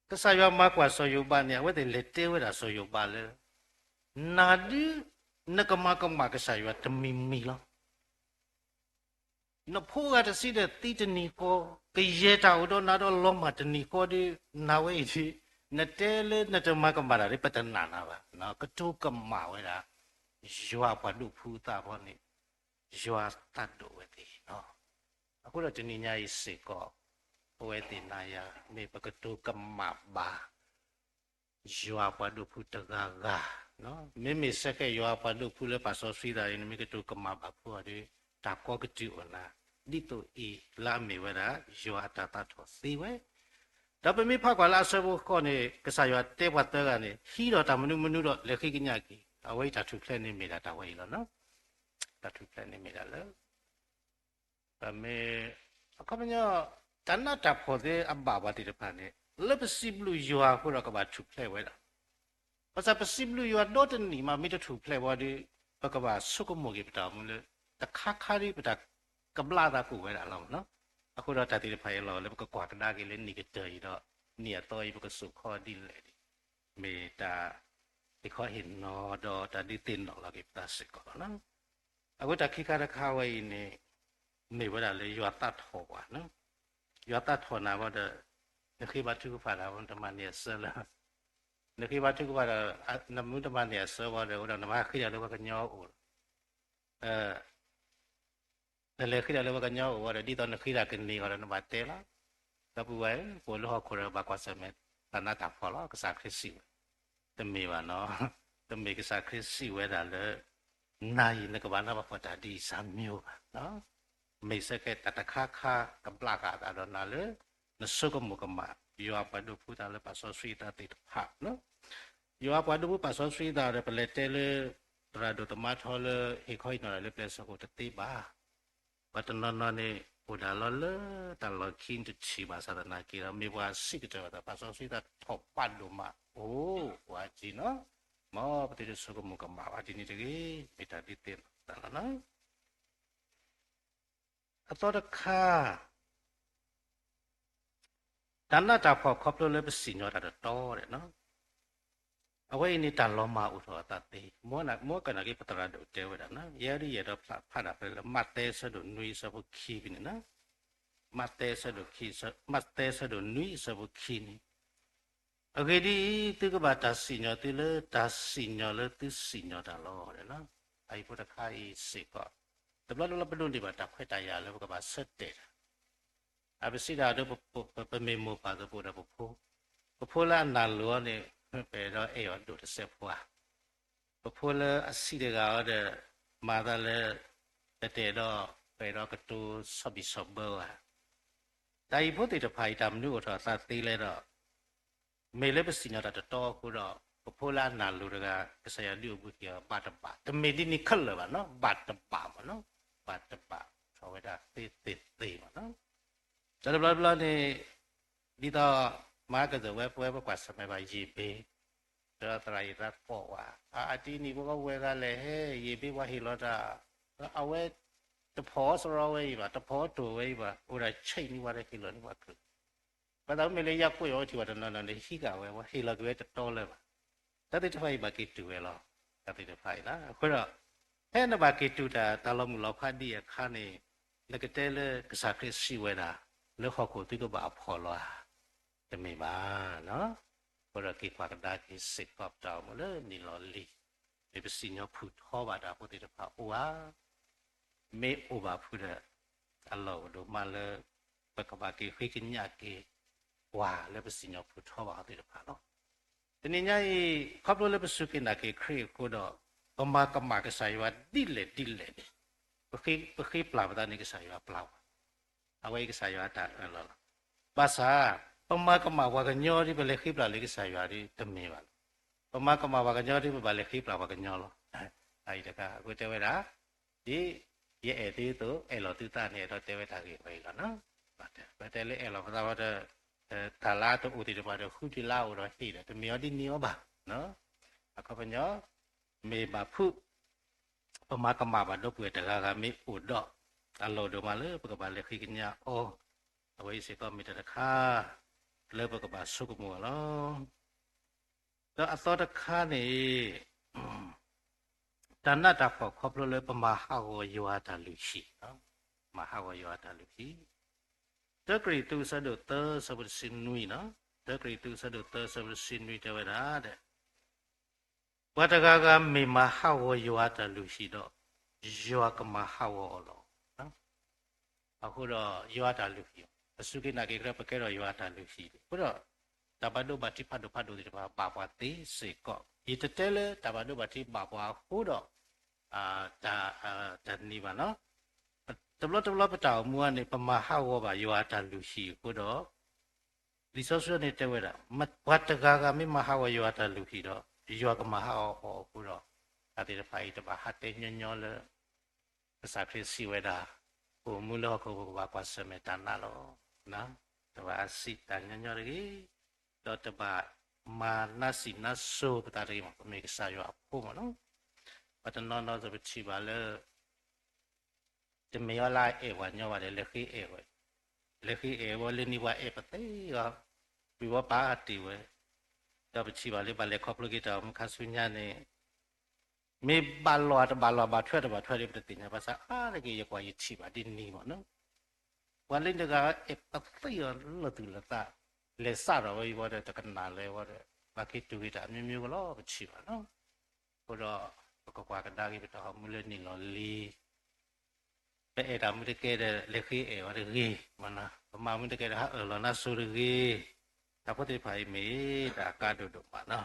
ကစၢ်ယွၤမၤကွၢ်စီၤယိၤဘးန့ၣ် အဝဲသ့ၣ်လဲၤတဲဝဲဒၣ်စီၤယိၤဘးလၢ နၤဒုး နကမၤကမၣ်ကစၢ်ယွၤတမံၤမံၤလီၤ. နဖိဂၤတဆံဒီးသံတနံၤဃီ, ကယဲၢ်တၢ်အိၣ်ဒီးနၤဒီးလီၤမၢ်တနံၤဃီဒီး နၤဝဲအံၤဒုး နတဲလၢနတမၤကမၣ်တၢ်ဒီး ပတနာ်နၤဘၣ်. ကတိၤကမၣ်ဝဲဒၣ် ယွၤပှၤဒိၣ်ဖုအသးဘီန့ၣ် ယွၤသးဒိၣ်ဝဲသ့ၣ်လီၤ. အဃိဒီးတနံၤညါအံၤစ့ၢ်ကီး ပဝဲသ့ၣ်နၤယၤ မ့ၢ်ပကတိၤကမၣ်ဘၣ် ယွၤပှၤဒိၣ်ဖုတဂၤဂၤ, မ့မ့ၢ်စ့ၢ်ကီးယွၤပှၤဒိၣ်ဖုလၢပာ်စီဆှံသးအံၤ နမ့ၢ်ကတိၤကမၣ်ဘၣ်ဖိအီၤဒီး တၢ်ကီကတုၤအိၣ်နၤ, ဒ်သိးအံၤလၢအမ့ၢ်ဝဲဒၣ် ယွၤအတၢ်သးထီၣ်သ့ဝဲ ဒီးပမ့ၢ်ဖးကွၢ်လၢအဆၢဖိဃိးန့ၣ် ကစၢ်ယွၤတဲပှၤသၢဂၤန့ၣ် ဟံးဒီးတၢ်မနုၤမနုၤဒီးလဲၤဃ့ကညးက့ၤ, အဝဲအံၤတၢ်ထူၣ်ဖျဲးန့ၣ်မ့ၢ်ဒၣ်တၢ်ဝဲအံၤလီၤ. တၢ်ထူၣ်ဖျဲးန့ၣ်မ့ၢ်ဒၣ်လၢ ပမ့ၢ် အခီပညီ တၢ်နးတၢ်ဖှီၣ်သ့အဘၣ်ပှၤသ့ၣ်တဖၣ်န့ၣ် လၢပစံးဘျုးယွၤအဃိဒီးကဘၣ်ထူၣ်ဖျဲးဝဲဒၣ်. ဘၣ်ဆၣ်ပစံးဘျုးယွၤဒီတနံၣ်မး မ့ၢ်တထူၣ်ဖျဲးဘၣ်ဒီး ပကဘၣ်ဆိကမိၣ်က့ၤပတၢ်အိၣ်မူလၢ တခါခါဒီးပတၢ်ကဘျါသးကအိၣ်ဝဲဒၣ်လီၤ. အဃိဒီးတၢ်သ့ၣ်တဖၣ်အံၤလီၤလၢပကကွၢ်ကဒါက့ၤလၢနံၣ်ကတၢၢ်အံၤဒီး နံၣ်အသီအံၤပကစိာ်ခီဒ်လဲၣ်န့ၣ် မ့ၢ်တၢ်ဟ့ၣ်ခီဟ့ၣ်နီၤဒီးတၢ်ဒုးသ့ၣ်နီၣ်လီၤက့ၤပသးစ့ၢ်ကီးလီၤ. အဃိတၢ်ခံခါတခါဝဲအံၤန့ၣ် မ့ၢ်ဝဲဒၣ်လၢယွၤသးထီၣ်ပှၤ, ယွၤသးထီၣ်နၤဘၣ်ဒီး နဃ့ဘါထုကဖၣ်ဒီး နတမၤန့ၢ်အဆၢလၢ နဃ့ဘါထုကဖၣ်ဒီး နမ့ၢ်တမၤန့ၢ်အဆၢဘၣ်ဒီး အိၣ်ဒီးနဘၣ်ဃ့တၢ်လၢပှၤကညီအအိၣ်လီၤ. နလဲၤဃ့တၢ်လၢပှၤကညီအအိၣ်ဘၣ်ဒီး ဒ်သိးနဃ့တၢ်ကန့ၢ်အီၤဒီးနဘၣ်တဲလီၤ. ဒီပုၢ်ဝဲၢ်ဧၢ, ပအိၣ်လၢဟီၣ်ခိၣ်ဒီးဘၣ်ကွၢ်ဆၢၣ်မဲာ် တၢ်နးတၢ်ဖှီၣ်လီၤ. ကစၢ်ခရံာ်စံးဝဲ တမ့ၢ်ဘၣ်နီၤ, တမ့ၢ်ကစၢ်ခရံာ်စံးဝဲဒၣ်လၢ နၤအံၤနကဘၣ်နးဘၣ်ဖှီၣ်တၢ်ဒ်အံၤစၢ်မံၤဘၣ်. မ့ၢ်စ့ၢ်ကီးတၢ်တခါခါကဘျါဃာ်အသးဒီးနၤလၢ နဆိကမိၣ်ကမၣ် ယွၤပှၤဒိၣ်ဖုတၢ်လၢပာ်စီဆှံအသးသ့ၣ်တဖၣ် ယွၤပှၤဒိၣ်ဖုပာ်စီဆှံအသးဒီး ပလဲၤတဲလၢ သရၣ်ဒိၣ်သမါထီလၢ ဟ့ၣ်ခီဟ့ၣ်နီၤတၢ်လၢပျဲၢ်စီၤခိၣ်တသ့ဘၣ်. ပှၤတနီၤနီၤန့ၣ် အိၣ်ဒၣ်လီၤလၢတၢ်လီၢ်ခံတထံၣ်ဘၣ်ဆၣ်သနာ်က့ဒီး မ့ၢ်ပှၤစံးကတၢၢ်အသး ပာ်စီဆှံအသးထီၣ်ပာ်ဒိၣ်မး အိၣ် ပှၤကံနီၤ, မ်ပသုတဆိကမိၣ်ကမၣ်ဘၣ်ဒ်န့ၣ်တဂ့ၤ, မ့ၢ်တၢ်ဒုးသ့ၣ်နီၣ်သးလီၤ. အသီတခါ တၢ်နးတၢ်ဖှီၣ်ခီဖျိလၢပစံၣ်ညီၣ်တၢ်တတီဒီးနီၤ, အဝဲအံၤန့ၣ်တၢ်လီၤမၢ်အိၣ်ထီၣ်အသးသ့, မ်ကနၣ်က့ၤပသရၣ်ဒိၣ်တဲဝဲဒၣ်နီၤ, ယဲဒၣ်ယအဲၣ်ဒိးဖးဒၣ်ဖဲလၢ မးသဲအဆၢဒိၣ်နွံအဆၢဖိခံဖဲန့ၣ်နီၤ, မးသဲအဆၢဒိၣ်ခံ, မးသဲအဆၢဒိၣ်နွံအဆၢဖိခံန့ၣ် အဂ့ၢ်ဒ်အံၤ, သုကဘၣ်တၢ်စံၣ်ညီၣ်သုလၢတၢ်စံၣ်ညီၣ်လၢသုစံၣ်ညီၣ်တၢ်လီၤ. အဟံၣ်ဖိတခါအံၤစ့ၢ်ကီး, တဘျီတဘျီပဒိးန့ၢ်ဘၣ်တၢ်ခွဲးတၢ်ယာ်လၢပကဘၣ်ဆၢတဲာ်တၢ်, အပစံးတၢ်ဒီး ပမ့ၢ်မိၢ်ပၢ်သပှၢ်ဒီးပဖိ, ပဖိလၢအနၢ်လိၤအီၤန့ၣ် ပအဲၣ်ဒိးအဲၣ်အီၤဒိၣ်တစဲးဖိဧါ, ပဖိလၢအဆံးတဂၤအီၤဒီး မၤသးလၢ တတဲာ်ဒီး ပအဲၣ်ဒိးကတိၤဆီၣ်ဘံၣ်ဆီၣ်ဘၢဧါ. တၢ်ဟံၣ်ဖိသ့ၣ်တဖၣ်အံၤ တၢ်မနုၤအိၣ်ထီၣ်အသးသ့လဲၣ်ဒီး မ့ၢ်လၢပစံၣ်ညီၣ်တၢ်တတီအဃိဒီး ပဖိလၢအနၢ်လိၤတဂၤ ကစၢ်ယွၤဒုးအိၣ်ဘှံးက့ၤအီၤဘၣ်တဘၣ်, တမ့ၢ်ဒ်န့ၣ်ခဲလၢာ်ဘၣ်နီၤ, ဘၣ်တဘၣ်မ့ၢ်နီၤ, ဘၣ်တဘၣ်ထီၣ်ဝဲဒၣ်သ့သ့သ့မ့ၢ်နီၤ. ဒီးတဘျီတဘျီန့ၣ် ဒ်သိး မၤကစၢၢ်ဝဲ ပဝဲပကွၢ်ဆၢၣ်မဲာ်ဘၣ်ယံာ်ဘ့ၣ်, ဒီးသရၣ်ယံာ်သးကိးဝဲ, အတံၤနံၣ်ဖိကဝဲၤဂၤလဲၣ်ဟဲ ယံာ်ဘ့ၣ်ပှၤဟ့ၣ်လီၤတၢ်, အဝဲ တဖီၣ်စရီဝဲအံၤဘၣ်, တဖီၣ်တိၢ်ဝဲအံၤဘၣ်, အိၣ်ဒၣ်ဆံးန့ၢ်ပှၤဒီးဟ့ၣ်လီၤန့ၢ်ပှၤချုး ပသးမ့ၢ်လၢယၤကိးယီၤဝဲထံၣ်ဝဲတနီၤနီၤန့ၣ် ဟံးဃာ်ဝဲ ပှၤဟ့ၣ်လီၤက့ၤဝဲတတီလၢၤဘၣ်. တၢ်သ့ၣ်တဖၣ်အံၤဘၣ်က့ၤတုၤဝဲလီၤ. တၢ်သ့ၣ်တဖၣ်အံၤလီၤ. အဃိဒီး ဖဲနဘၣ်က့ၤတုၤတၢ် တၢ်လီၤမုၢ်လီၤဖးဒံးအခါန့ၣ် နကတဲလၢကစၢ်ခရံာ်စံးဝဲဒၣ် လၢဟီၣ်ခိၣ်သုကဘၣ်အဖှီၣ်လီၤဧါ, တမ့ၢ်ဘၣ်. အဃိဒီးက့ၤကွၢ်ကဒါက့ၤစ့ၢ်ကီးပတၢ်အိၣ်မူလၢနံၣ်လီၤလံၤ, မ့ၢ်ပစံၣ်ညီၣ်ဖုၣ်ထီဘၣ်တၢ်ဖိသ့ၣ်တဖၣ်အိၣ်ဧါ. မ့ၢ်အိၣ်ဘၣ်ဖုဒီး အလီၢ်အိၣ်ဒိၣ်မးလၢ ပကဘၣ်က့ၤဃ့ကညးက့ၤ ပှၤလၢပစံၣ်ညီၣ်ဖုၣ်ထီဘၣ်အီၤသ့ၣ်တဖၣ်လီၤ. တနံၤညါအံၤ ခီဖျိလၢပစူၢ်က့ၤနာ်က့ၤခရံာ်အဃိဒီး ပမၤကမၣ်ကစၢ်ယွၤဒ်လဲၣ်ဒ်လဲၣ်န့ၣ် ပဃ့ပျၢ်ပသးန့ၣ် ကစၢ်ယွၤပျၢ်ပှၤ, အဝဲအံၤကစၢ်ယွၤအတၢ်အၢၣ်လီၤလီၤ. ဘၣ်ဆၣ် ပမၤကမၣ်ပှၤကညီဒီး ပလဲၤဃ့ပျၢ်လၢကစၢ်ယွၤဒီး တမ့ၢ်ဘၣ်လီၤ. ပမၤကမၣ်ပှၤကညီဒီး ပဘၣ်လဲၤဃ့ပျၢ်ပှၤကညီလီၤ. အအံၤတခါ အဃိတဲဝဲဒၣ် ဒ်ယအဲၣ်သုအသိး အဲၣ်လီၤသုသးန့ၣ် အဲၣ်ဒိးတဲဝဲတၢ်ဂ့ၢ်ဝဲအံၤလီၤ. ပတဲလၢအဲၣ်လီၤပသးဝဲဒီး တၢ်လၢတအိၣ်သ့ၣ်တဖၣ်ဒီး ဃုတုၤလၢအအိၣ်ဒီးဟ့ၣ်ဒီး တမ့ၢ်အီၤဒ်န့ၣ်အီၤဘၣ်. အခီပညီ မ့ၢ်ဘၣ်ဖုး ပမၤကမၣ်ဘၣ်ဒီပုၢ်ဝဲၢ်တဂၤဂၤမ့ၢ်အိၣ်ဒီး အလီၢ်ဒိၣ်မးလၢပကဘၣ်လဲၤဃ့ကညးအီၤ, အဝဲအံၤစ့ၢ်ကီးမ့ၢ်တၢ်တခါ လၢပကဘၣ်ဆိကမိၣ်အီၤလီၤ. ဒီးအသီတခါန့ၣ် တၢ်နးတၢ်ဖှီၣ်ခီဖျိလၢပမၤဟးဂီၤယွၤအတၢ်လုၢ်ဟံၣ်, မၤဟးဂီၤယွၤအတၢ်လုၢ်ဟံၣ်, တၢကရံၣ်သူး အဆၢဒိၣ်သၢ အဆၢဖိတဆံနွံ, တၢကရံၣ်သူး အဆၢဒိၣ်သၢ အဆၢဖိတဆံနွံတဲဝဲဒၣ် ပှၤတဂၤဂၤမ့ၢ်မၤဟးဂီၤယွၤအတၢ်လုၢ်ဟံၣ်ဒီး ယွၤကမၤဟးဂီၤအီၤလီၤ. အဃိဒီးယွၤအတၢ်လုၢ်ဟံၣ်အီၤ, ပစူၢ်က့ၤနာ်က့ၤခရံာ် ပကဲထီၣ်ယွၤအတၢ်လုၢ်ဟံၣ်အဃိဒီး တၢ်ဘၣ်ဒိဘၣ်ထံးဖးဒိၣ်ဖးဒိၣ်သ့ၣ်တဖၣ် ဘၣ်ပှၤသ့စ့ၢ်ကီး. ယတတဲလၢတၢ်ဘၣ်ဒိဘၣ်ထံးဘၣ်ပှၤအဃိဒီး တၢ်န့ၣ်ဘၣ်လီၤ. တဘျီတဘျီပတၢ်အိၣ်မူအံၤန့ၣ် ပမၤဟးဂီၤဘၣ်ယွၤအတၢ်လုၢ်ဟံၣ်အဃိဒီး လံာ်စီဆှံန့ၣ်တဲဝဲဒၣ် ပှၤတဂၤဂၤမ့ၢ်မၤဟးဂီၤယွၤအတၢ်လုၢ်ဟံၣ်ဒီး ယွၤကမၤဟးဂီၤအီၤအဃိဒီး တၢ်သ့ၣ်တဖၣ်အံၤတဘၣ်ဟးတဲညီညီလၢ ကစၢ်ခရံာ်စံးဝဲဒၣ် ပအိၣ်မူလၢဟီၣ်ခိၣ်ပကဘၣ်ကွၢ်ဆၢၣ်မဲာ်တၢ်နးလီၤ. တဘၣ်စံးတၢ်ညီညီတဂ့ၤ, ဒီးတဘၣ်မၤနါစံးနါစိၤပသးတဂ့ၤမး, ပမ့ၢ်ကစၢ်ယွၤအဖိမးလီၤ. ပှၤတနီၤနီၤစ့ၢ်ကီးပထံၣ်ဘၣ်လၢ တမ့ၢ်အီၤလၢအအဲၣ်ပှၤညီဘၣ်ဒီး လဲၤဃ့အဲၣ်ဝဲ, လဲၤဃ့အဲၣ်ဝဲလၢန့ၣ်ပှၤအဲၣ်ပသ့အီၤ, ဝံၤဝဲပာ်တ့ၢ်ဝဲ, ဒီးပထံၣ်ဘၣ်လၢပှၤလဲၤခီဖျိက့ၤတၢ်အိၣ်မူခါဆူညါန့ၣ် မ့ၢ်ဘၣ်လီၤတဘၣ်လီၤ ဘၣ်ထွဲတဘၣ်ထွဲဒီး ပတသ့ၣ်ညါဘၣ်ဆၣ် အါတက့ၢ် ယကွၢ်ယထံၣ်ဘၣ်ဒ်န့ၣ်မးနီၤ. ပှၤလၢတဂၤအဲၣ်ပသ့အီၤလၢသူၣ်လၢသး, လဲၤစးထီၣ်ဝဲအံၤဝဲဒီး တကနၣ်လၢၤဝဲဒီး ပှၤက့ၤတူၢ်က့ၤတၢ်မ့ၢ်မ့ၢ်ဝဲလီၤ ပထံၣ်ဘၣ်နီၤ. အဃိဒီး ပကကွၢ်ကဒါက့ၤပတၢ်အိၣ်မူလၢနံၣ်လီၤလံၤ ပအဲၣ်တၢ်မူတကဲဒီး လဲၤဃ့အဲၣ်ဝဲတဂ့ၤ, ပမၤမူတကဲဒီး ဟးအၢၣ်လီၤနါစိၤတဂ့ၤ, တၢ်ဖိသ့ၣ်တဖၣ်အံၤမ့ၢ်တၢ်အကါဒိၣ်ဒိၣ်မးနီၤ.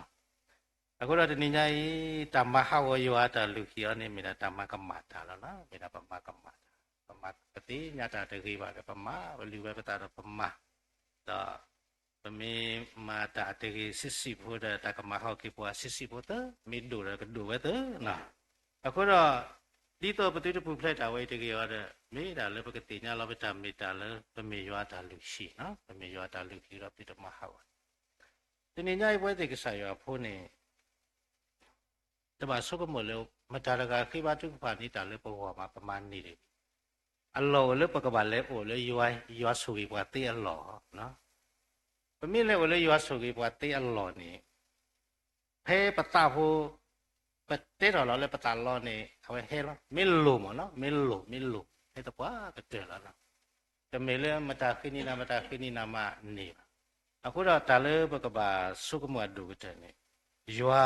အဃိဒီးတနံၤညါအံၤ တၢ်မၤဟးဂီၤယွၤအတၢ်လုၢ်ဟံၣ်အီၤန့ၣ် မ့ၢ်ဒၣ်တၢ်မၤကမၣ်တၢ်လီၤနီၤ, မ့ၢ်ဒၣ်ပမၤကမၣ်တၢ်, ပမၤပသ့ၣ်ညါတၢ်တဂ့ၤဘၣ်ဒီး ပမၤပလုၢ်ဝဲပသးဒီးပမၤ, ဒီး ပမ့ၢ်မၤတၢ်တဂ့ၤဆံးဆံးဖိဒီး တၢ်ကမၤဟးဂီၤက့ၤပှၤဆံးဆံးဖိသ့, မ့ၢ်ဒိၣ်ဒီးကဒိၣ်ဝဲသ့နီၤ. အဃိဒီး ဒ်သိးပသုတပူၤဖျဲးတၢ်ဝဲအံၤတဂ့ၤအီၤဒီး မ့ၢ်ဒၣ်လၢပကသ့ၣ်ညါလီၤပတၢ်မ့ၢ်တၢ်လၢ ပမ့ၢ်ယွၤအတၢ်လုၢ်ဟံၣ်နီၤ, ပမ့ၢ်ယွၤအတၢ်လုၢ်ဟံၣ်ဒီး ပတမၤဟးဂီၤ တနံၤညါအံၤ ပဝဲသ့ၣ်ကစၢ်ယွၤအဖိန့ၣ် တဘၣ်ဆိကမိၣ်လၢ မတၤတဂၤဃ့ဘါထုကဖၣ်န့ၢ်တၢ်လၢပဂီၢ်မး ပမၤန့ၢ်တဂ့ၤ. အလီၢ်အိၣ်လၢပကဘၣ်လဲၤအိၣ်လၢယွၤ, ယွၤဆိၣ်ဂ့ၤပှၤသ့အလီၢ်, ပမ့ၢ်လဲၤအိၣ်လၢယွၤဆိၣ်ဂ့ၤပှၤသ့အလီၢ်န့ၣ် ဖဲပသးဖိ ပတဲထီၣ်လီၤလၢပသးလီန့ၣ် အဝဲဟဲလီၤ, မ့ၢ်လိၣ်မးနီၤ, မ့ၢ်လိၣ်, မ့ၢ်လိၣ် ဟဲသပှၢ်ကတၢၢ်လီၤနီၤ. တမ့ၢ်လၢမတၤဃ့န့ၢ်နၤ, မတၤဃ့န့ၢ်နၤမးန့ၣ်ဘၣ်. အဃိဒီးတၢ်လၢပကဘၣ်ဆိကမိၣ်အဒိၣ်ကတၢၢ်န့ၣ် ယွၤ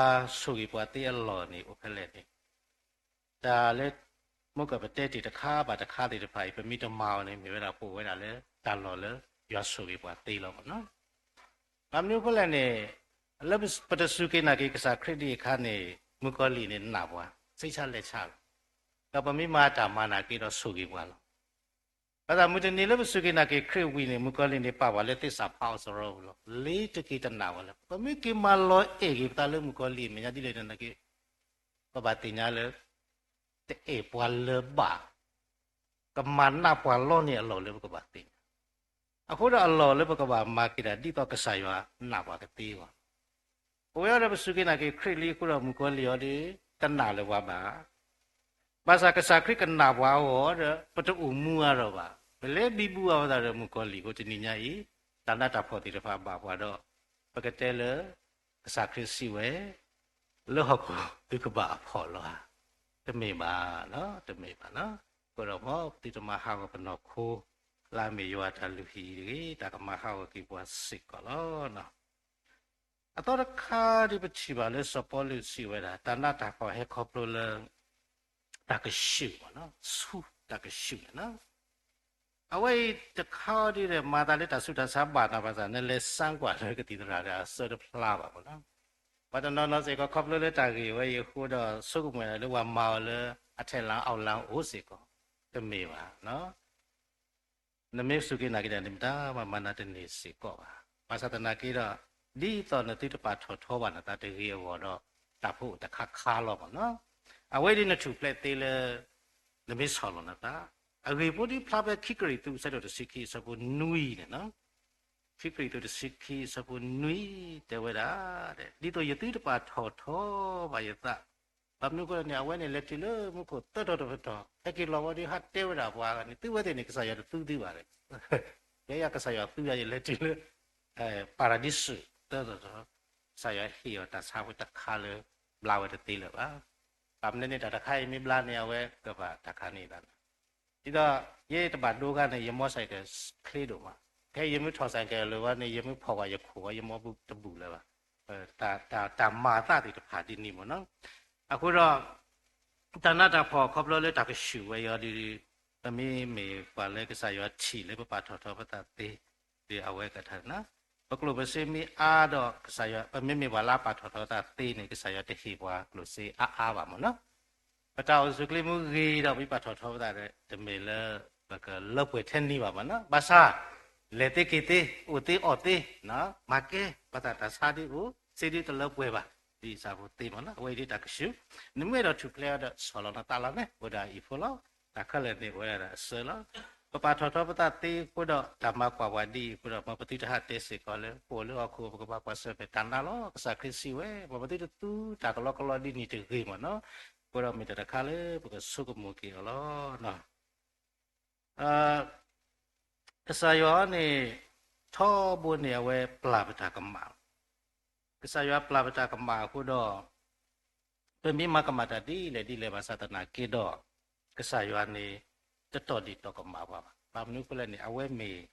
ဆိၣ်ဂ့ၤပှၤသ့အလီၢ်န့ၣ် အိၣ်ဖဲလဲၣ်န့ၣ် တၢ်လၢ မ့ၢ်ကပတဲတ့ၢ်တခါဘၣ်တခါသ့ၣ်တဖၣ်အံၤ ပမ့ၢ်တမၤအီၤန့ၣ် မ့ၢ်ဝဲဒၣ်ပအိၣ်ဝဲဒၣ်လၢတၢ်လီၢ်လၢ ယွၤဆိၣ်ဂ့ၤပှၤသ့လီၤမးနီၤ. ဘၣ်မနုၤအဃိလဲၣ်န့ၣ် လၢပတစူၢ်က့ၤနာ်က့ၤကစၢ်ခရံာ်ဒံးအခါန့ၣ် မုၣ်ကီၤလံၢ်န့ၣ်နာ်ပှၤ ဆံးဆါလဲၤဆါလီၤ. ဒီးပမ့ၢ်မၤတၢ်မၤနာ်က့ဒီးဆိၣ်ဂ့ၤပှၤလီၤ. ဘၣ်ဆၣ်မုၢ်တနံၤလၢပစူၢ်က့ၤနာ်က့ၤခရံာ်ဝံၤန့ၣ် မုၣ်ကီၤလံၢ်န့ၣ်ပာ်ပှၤလၢသ့ၣ်စၢ်ဖးအီစရီပူၤလီၤ. လ့ၤတက့ၤတနာ်ဝဲလၢ ပမ့ၢ်က့ၤမၤလီၤအဲၣ်က့ၤပသးလၢမုၣ်ကီၤလံၢ်အမဲာ်ညါဒ်လဲၣ်န့ၣ်နာ်က့ ပဘၣ်သ့ၣ်ညါလၢ တအဲၣ်ပှၤလၢၤဘၣ် ကမၤနးပှၤလီၤန့ၣ်အလီၢ်လၢပကဘၣ်သ့ၣ်ညါ. အဃိဒီးအလီၢ်လၢပကဘၣ်မၤက့ၤတၢ်ဒ်သိးကစၢ်ယွၤနာ်ပှၤကသ့အဂီၢ်, ပဝဲအံၤဒီးပစူၢ်က့ၤနာ်က့ၤခရံာ်လံအဃိဒီးမုၣ်ကီၤလံၢ်အံၤဒီး တနာ်လၢၤပှၤဘၣ်. ဘၣ်ဆၣ်ကစၢ်ခရံာ်ကနာ်ပှၤအဂီၢ်ဒီး ပတအိၣ်မူအါထီၣ်ဘၣ်. ပလဲၤဘံဘူအဝဲသတးဒီးမုၣ်ကီၤလံၢ်အဃိတနံၤညါအံၤ တၢ်နးတၢ်ဖှီၣ်သ့ၣ်တဖၣ်ဘၣ်ပှၤဒီး ပကတဲလၢ ကစၢ်ခရံာ်စံးဝဲ လၢဟီၣ်ခိၣ်သုကဘၣ်အဖှီၣ်လီၤဧါ. တမ့ၢ်ဘၣ်, တမ့ၢ်ဘၣ်. အဃိဒီးမ်ပသုတမၤဟးဂီၤပနီၢ်ခိ လၢအမ့ၢ်ယွၤအတၢ်လုၢ်ဟံၣ်အံၤတဂ့ၤ တၢ်ကမၤဟးဂီၤက့ၤပှၤစ့ၢ်ကီးလီၤ. အသီတခါဒ်ပထံၣ်ဘၣ်လၢစီၤပီလူးစံးဝဲဒၣ် တၢ်နးတၢ်ဖှီၣ်ဟဲခီဖျိလၢ တၢ်ကဆူၣ်မ့ၢ်နီၤ, ဆူၣ်တၢ်ကဆူၣ်န့ၣ်နီၤ. အဝဲအံၤတခါဒ်ဒီး မၤသးလၢတၢ်ဆူးတၢ်ဆါဘၣ်နၤဘၣ်သး နလဲၤစၢကွၢ်လၢကသံၣ်သရၣ်ဒီးအစၢတဖျါဘၣ်မ့ၢ်နီၤ. ပှၤတနီၤနီၤစ့ၢ်ကီးခီဖျိလၢတၢ်ဂ့ၢ်ဝဲအံၤအဃိဒီး ဆိကမိၣ်ဝဲဒၣ်လၢပှၤမၤအီၤလၢအထဲလၣ်အီလၣ်အိၣ်စ့ၢ်ကီး, တမ့ၢ်ဘၣ် နမ့ၢ်စူၢ်က့ၤနာ်က့ၤဒီး နမ့ၢ်တၢ်မၤမၤနၤတန့ၢ်စ့ၢ်ကီးဘၣ်. ဘၣ်ဆၣ်သနာ်က့ဒီး ဒ်သိးနသုတပာ်ထီၣ်ထီဘၣ်နသးတဂ့ၤအဂီၢ်ဒီး တၢ်ဖိအိၣ်တခါခါလီၤမ့ၢ်နီၤ. အဝဲဒ်နထူၣ်ဖျဲးသ့လၢ နမ့ၢ်ဆီၣ်လီၤနသး, အဂ့ၢ်ဖိဒ်ဖျါဖဲခံကရံၣ်သူး အဆၢဒိၣ်တဆံခံ အဆၢဖိနွံန့ၣ်နီၤ. ခံကရံၣ်သူးတဆံခံ အဆၢဖိနွံ တဲဝဲဒၣ်, ဒ်သိးယသုတပာ်ထီၣ်ထီဘၣ်ယသး ဘၣ်မနုၤအဃိန့ၣ် အဝဲန့ၣ်လဲၤတုၤလၢမူခိၣ်သၢထီၣ်တပတီၢ် ဟဲက့ၤလီၤဝဲဒီး ဟးတဲဝဲဒၣ်ပှၤဂၤန့ၣ် သုဝဲသ့ၣ်န့ၣ် ကစၢ်ယွၤတသူသုဘၣ်ဒီး, ကဲယၤကစၢ်ယွၤသူယၤ ယလဲၤတုၤလၢ ပၤရဒံစူးသၢထီၣ်တပတီၢ်, ကစၢ်ယွၤဟ့ၣ်အီၤတၢ်ဆါဝဲတခါလၢ ဘျါဝဲတသ့လၢၤဘၣ်. ဘၣ်မနုၤန့ၣ် တၢ်တခါအံၤမ့ၢ်ဘျါန့ၣ် အဝဲကဘၣ်တၢ်ခါန့ၣ်သးန့ၣ် ဒ်သိး ယတဘၣ်ဒိခါန့ၣ် ယမီစဲးကဲးချ့ဒိၣ်မး, ဖဲယမ့ၢ်ထီၣ်စဲးကဲးလၢၤဝဲန့ၣ် ယမ့ၢ်ဖီၣ်ကွၢ်ယခိၣ်ဝဲ ယမီဘူၣ်တဘူၣ်လၢၤဘၣ်. တၢ်မၤသးသ့ၣ်တဖၣ်ဒ်န့ၣ်မ့ၢ်နီၤ. အဃိဒီး တၢ်နးတၢ်ဖှီၣ်ခီဖျိလၢတၢ်ကဆူၣ်ဝဲအံၤဒီး ပမ့မ့ၢ်ပှၤလၢကစၢ်ယွၤထံၣ်လၢပပာ်ထီၣ်ထီပသးသ့ ဒီးအဝဲကထါနၤ, ပကျိၣ်ပစ့မ့ၢ်အါဒီး ကစၢ်ယွၤ ပမ့မ့ၢ်ပှၤလၢအပာ်ထီၣ်ထီပသးသ့န့ၣ် ကစၢ်ယွၤတဟ့ၣ်ပှၤကျိၣ်စ့အါအါဘၣ်မ့ၢ်နီၤ. ပတၢ်အိၣ်ဆူၣ်အိၣ်ချ့မ့ၢ်ဂ့ၤဒီး ပပာ်ထီၣ်ထီပသးဒီး တမ့ၢ်လၢ ပကလၢပှဲၤထဲန့ၣ်ဘၣ်မ့ၢ်နီၤ. ဘၣ်ဆၣ် လဲၤသ့က့ၤသ့ အိၣ်သ့အီၣ်သ့ မၤကဲ ပသးတၢ်ဆါဒ်အိၣ် စ့ဒ်တလၢပှဲၤဘၣ်, ဒ်အံၤစၢ်ဖိသ့မ့ၢ်နီၤ. အဝဲအံၤဒ်တၢ်ကဆူၣ်, နမ့ၢ်အဲၣ်ဒိးထူၣ်ဖျဲးအီၤဒီး ဆီၣ်လီၤနသးလီၤန့ၣ် အိၣ်ဒၣ်အံၤဖိလီၤ. တၢ်ခဲလၢာ်န့ၣ်အိၣ်ဝဲဒၣ်ဒီးအစၢလီၤ. ပပာ်ထီၣ်ထီပသးသ့အဃိဒီး တၢ်မၤကွၢ်ပှၤဒ်အံၤအဃိဒီး မ်ပသုတဟးတဲစ့ၢ်ကီးလၢ ပအိၣ်လၢဟီၣ်ခိၣ် ပကဘၣ်ကွၢ်ဆၢၣ်မဲာ်တၢ်နါလီၤ. ကစၢ်ခရံာ်စံးဝဲ မ်ပသုတသူတၢ်ကလီကလီဒ်န့ၣ်တဂ့ၤမ့ၢ်နီၤ. အဃိဒီးမ့ၢ်တၢ်တခါလၢပကဆိကမိၣ်က့ၤအီၤလီၤ. ကစၢ်ယွၤန့ၣ် ထီဘိန့ၣ် အဝဲပျၢ်ပတၢ်ကမၣ်လီၤ. ကစၢ်ယွၤပျၢ်ပတၢ်ကမၣ်အဃိဒီး ပမ့ၢ်မၤကမၣ်တၢ်ဒ်လဲၣ်ဒ်လဲၣ်ဘၣ်ဆၣ်သနာ်က့ဒီး ကစၢ်ယွၤန့ၣ် တတီၢ်ဒံၣ်တီၢ်ကမၣ်ပှၤဘၣ်. ဘၣ်မနုၤအဃိလဲၣ်န့ၣ် အဝဲမ့ၢ်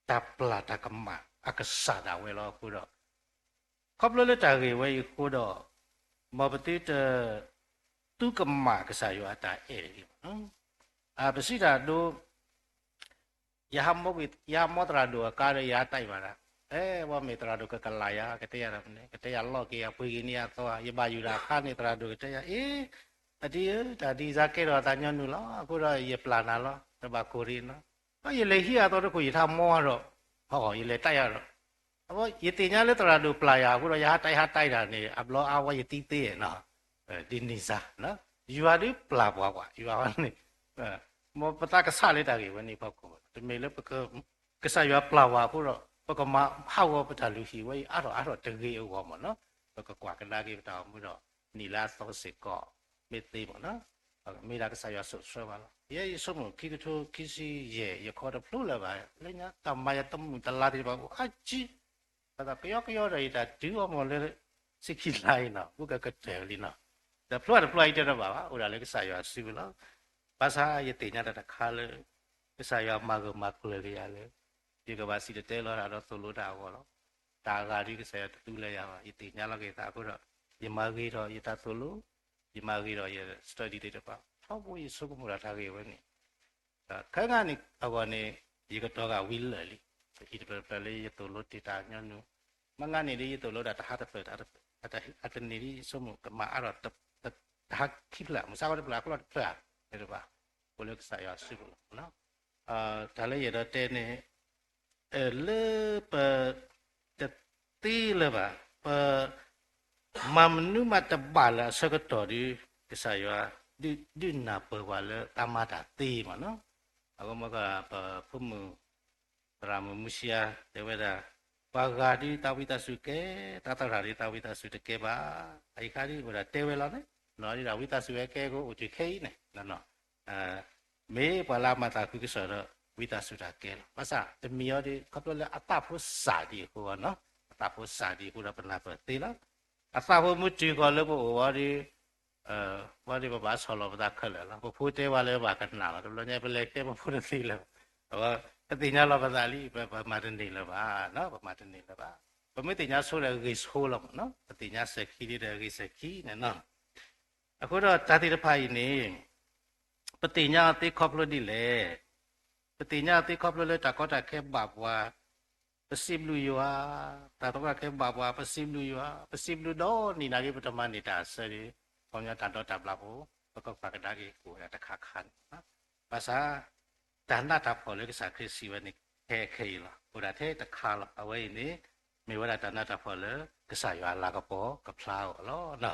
တၢ်ပျၢ်တၢ်ကမၣ်အကစၢ်ဒၣ်ဝဲလီၤ. အဃိဒီး ခီဖျိလၢတၢ်ဂ့ၢ်ဝဲအံၤအဃိဒီး မ်ပသုတ သူကမၣ်ကစၢ်ယွၤအတၢ်အဲၣ်တဂ့ၤဘၣ်. ပစံးတၢ်ဒိ ယဟးမီသရၣ်ဒိၣ်အကါဒီး ယဟးတဲဘၣ်ဒၣ်, အဲ ဝဲမ့ၢ်သရၣ်ဒိၣ်ကကလးယၤ ကတဲယၤဒီးမနုၤ ကတဲယၤလီၢ်က့ၤယၤ ပှ့ၤက့ၤန့ၢ်ယၤအသီဧါ, ယဘၣ်ယိၣ်ဒၣ်အခါန့ၣ် သရၣ်ဒိၣ်ကတဲယၤ အ့ အတံၤဧၢ တၢ်ဒ်အံၤစ့ၢ်ကဲထီၣ်သးညီနုၢ်လီၤ. အဃိဒီးယပျၢ်နၤလီၤ တဘၣ်ကိၢ်ရံနီၤ. ဒီးယလဲၤဟံးအသီတခိၣ် ယထါမီဒီး ယလဲၤတဲယၤဒီး အဝဲ ယသ့ၣ်ညါလၢသရၣ်ဒိၣ်ပျၢ်ယၤအဃိဒီး ယဟးတဲဟးတဲတၢ်န့ၣ် အဘျီအါဝဲယသံသ့နီၤ. ဒ်န့ၣ်စ့ၢ် ယွၤဒုးပျၢ်ပှၤကွၢ် ယွၤန့ၣ် မ်ပသးကဆးလၢတၢ်ဂ့ၢ်ဝဲန့ၣ်ဖီခိၣ် တမ့ၢ်လၢ ကစၢ်ယွၤပျၢ်ပှၤအဃိဒီး ပကမၤဟးဂီၤပတၢ်လုၢ်ဟံၣ်ဝဲအံၤအါထီၣ်အါထီၣ်တဂ့ၤအဂီၢ်မ့ၢ်နီၤ. ပကကွၢ်ကဒါက့ၤပတၢ်အိၣ်မူဒီး နံၣ်လၢအသီစ့ၢ်ကီး မ့ၢ်သ့မ့ၢ်နီၤ မ့ၢ်ဒၣ်ကစၢ်ယွၤစိာ်ဆှၢဘၣ်လီၤ. ယဲယဆိကမိၣ်ခံကထိခံဆံယဲၢ် ယခီတဖျိလၢၤဘၣ် လၢညါတၢ်မၤယသမုာ်တလါသ့ၣ်တဖၣ်အိၣ်အါကံ ဘၣ်သးကယီကယီဒီးယတၢ်တုၤအီၤမ့ၢ်လၢ ဆံခံလါအံၤနီၤ ဘူးကကတၢၢ်လံနီၤ. ဒီးဖျိအတဖျိအံၤတဲတဘၣ်ဘၣ် အိၣ်ဒၣ်လၢကစၢ်ယွၤစုပူၤလီၤ. ဘၣ်ဆၣ်ယသ့ၣ်ညါတၢ်တခါလၢ ကစၢ်ယွၤမၤဂၢၢ်မၤကျၢၤက့ၤယၤလၢ ယကဘၣ်စံၣ်တဲၤတဲလီၤတၢ်ဒီးသိၣ်လိတၢ်အဂီၢ်လီၤ. တၢ်အဂၤဒ်ကစၢ်ယွၤတသူလၢၤယၤဘၣ် ယသ့ၣ်ညါလီၤက့ၤသးအဃိဒီး ယမၤဂ့ၤထီၣ်ယတၢ်သိၣ်လိ ယမၤဂ့ၤထီၣ်ယ study သ့ၣ်တဖၣ် ထီဘိယဆိကမိၣ်ဒၣ်တၢ်ဂ့ၢ်ဝဲန့ၣ် ခဲကနံၣ်အဂီၢ်န့ၣ် ယကတီၤဂာ်ဝံၤလၢာ်လံ. အံၤတဖျၢၣ်တဖျၢၣ်လၢယသိၣ်လိတ့ၢ်တၢ်ညီနုၢ် မ့ၢ်ဂ့ၤန့ၣ်ဒ်ယသိၣ်လိဒၣ်တဟါတဖျၢၣ်တဟါတဖျၢၣ် အတနံၤဒ်ယဆိကမိၣ်ကမၤအါထီၣ် တဟါခံဖျၢၣ် မုၢ်ဆါဝဲတဖျၢၣ် အကျီၢ်တဖျၢၣ် သ့ၣ်တဖၣ် အိၣ်လၢကစၢ်ယွၤစုပူၤလီၤ. တၢ်လၢယအဲၣ်ဒိးတဲန့ၣ် လၢပ တသ့လၢၤဘၣ် ပ မၤမနုၤမးတဘၣ်လၢအဆၢကတီၢ်ဒီး ကစၢ်ယွၤ ဒုးနၢ်ပၢၢ်ပှၤလၢတၢ်မၤတၢ်သ့မ့ၢ်နီၤ. အဃိမ့ၢ်က ပဖိမုၣ် သရၣ်မုၣ်မူဆံယါ တဲဝဲဒၣ် ပှၤဂၤဒ်တၢ်ဝံသးစူၤကဲ, တၢ်သရၣ်ဒ်တၢ်ဝံသးစူၤတကဲဘၣ်. အအံၤခါဒ်အိၣ်ဒၣ်တဲဝဲလီၤန့ၣ် ဒ်တၢ်ဝံသးစူၤဝဲကဲကအိၣ်တုၤခဲအံၤန့ၣ် မ့ၢ်ပှၤလၢအမၤသးခုကစီၣ်ဒီး ဝံသးစူၤတၢ်ကဲလီၤ. ဘၣ်ဆၣ်တမံၤအံၤဒီး ခီဖျိလၢအသးဖိစၢ်ဒံးအဃိနီၤ, အသးဖိစၢ်ဒံးအဃိဒီးပနၢ်ပၢၢ်သ့လီၤ. အသးဖိမ့ၢ်တုၤဃီၤလၢပအိၣ်ဝဲဒီး ဝဲဒီးပဘၣ်ဆီၣ်လီၤပသးခဲလၢာ်လီၤ. ပဖိတဲဝဲလၢဘၣ်ကနၣ်လီၤ. တဘျီညါပလဲၤတဲပဖိတသ့လၢၤဘၣ် ပသ့ၣ်ညါလီၤပသးလံ, ပမၤတန့ၢ်လၢၤဘၣ်, ပမၤတန့ၢ်လၢၤဘၣ်. ပမ့ၢ်သ့ၣ်ညါဆိဒီးဂ့ၤဆိလီၤမးနီၤ, ပသ့ၣ်ညါစဲၤခံဒ်ဒီးဂ့ၤစဲၤခံန့ၣ်နီၤ. အဃိဒီးတၢ်သ့ၣ်တဖၣ်အံၤန့ၣ် ပသ့ၣ်ညါအီၤသ့ခီဖျိဒ်လဲၣ်. ပသ့ၣ်ညါအီၤသ့ခီဖျိလၢတၢ်ကီတၢ်ခဲဘၣ်ပှၤ, ပစံးဘျုးယွၤ, တၢ်ကီတၢ်ခဲဘၣ်ပှၤ ပစံးဘျုးယွၤ, ပစံးဘျုးဒီနံၤနာ်က့ ပတမၤန့ၢ်တၢ်အဆၢဒီး ခီပညီတၢ်ဒီတၢ်ဘျၣ်ဖိ ပကကွၢ်ကဒါက့ၤအိၣ်ဝဲဒၣ်တခါခါန့ၣ်. ဘၣ်ဆၣ် တၢ်နးတၢ်ဖှီၣ်လၢကစၢ်ခရံာ်စံးဝဲန့ၣ် ခဲခဲအံၤလီၤ. အိၣ်ဒၣ်ထဲတခါလီၤ. အဝဲအံၤန့ၣ် မ့ၢ်ဝဲဒၣ်တၢ်နးတၢ်ဖှီၣ်လၢကစၢ်ယွၤအလၤကပီၤကဖျါအီၤလီၤ.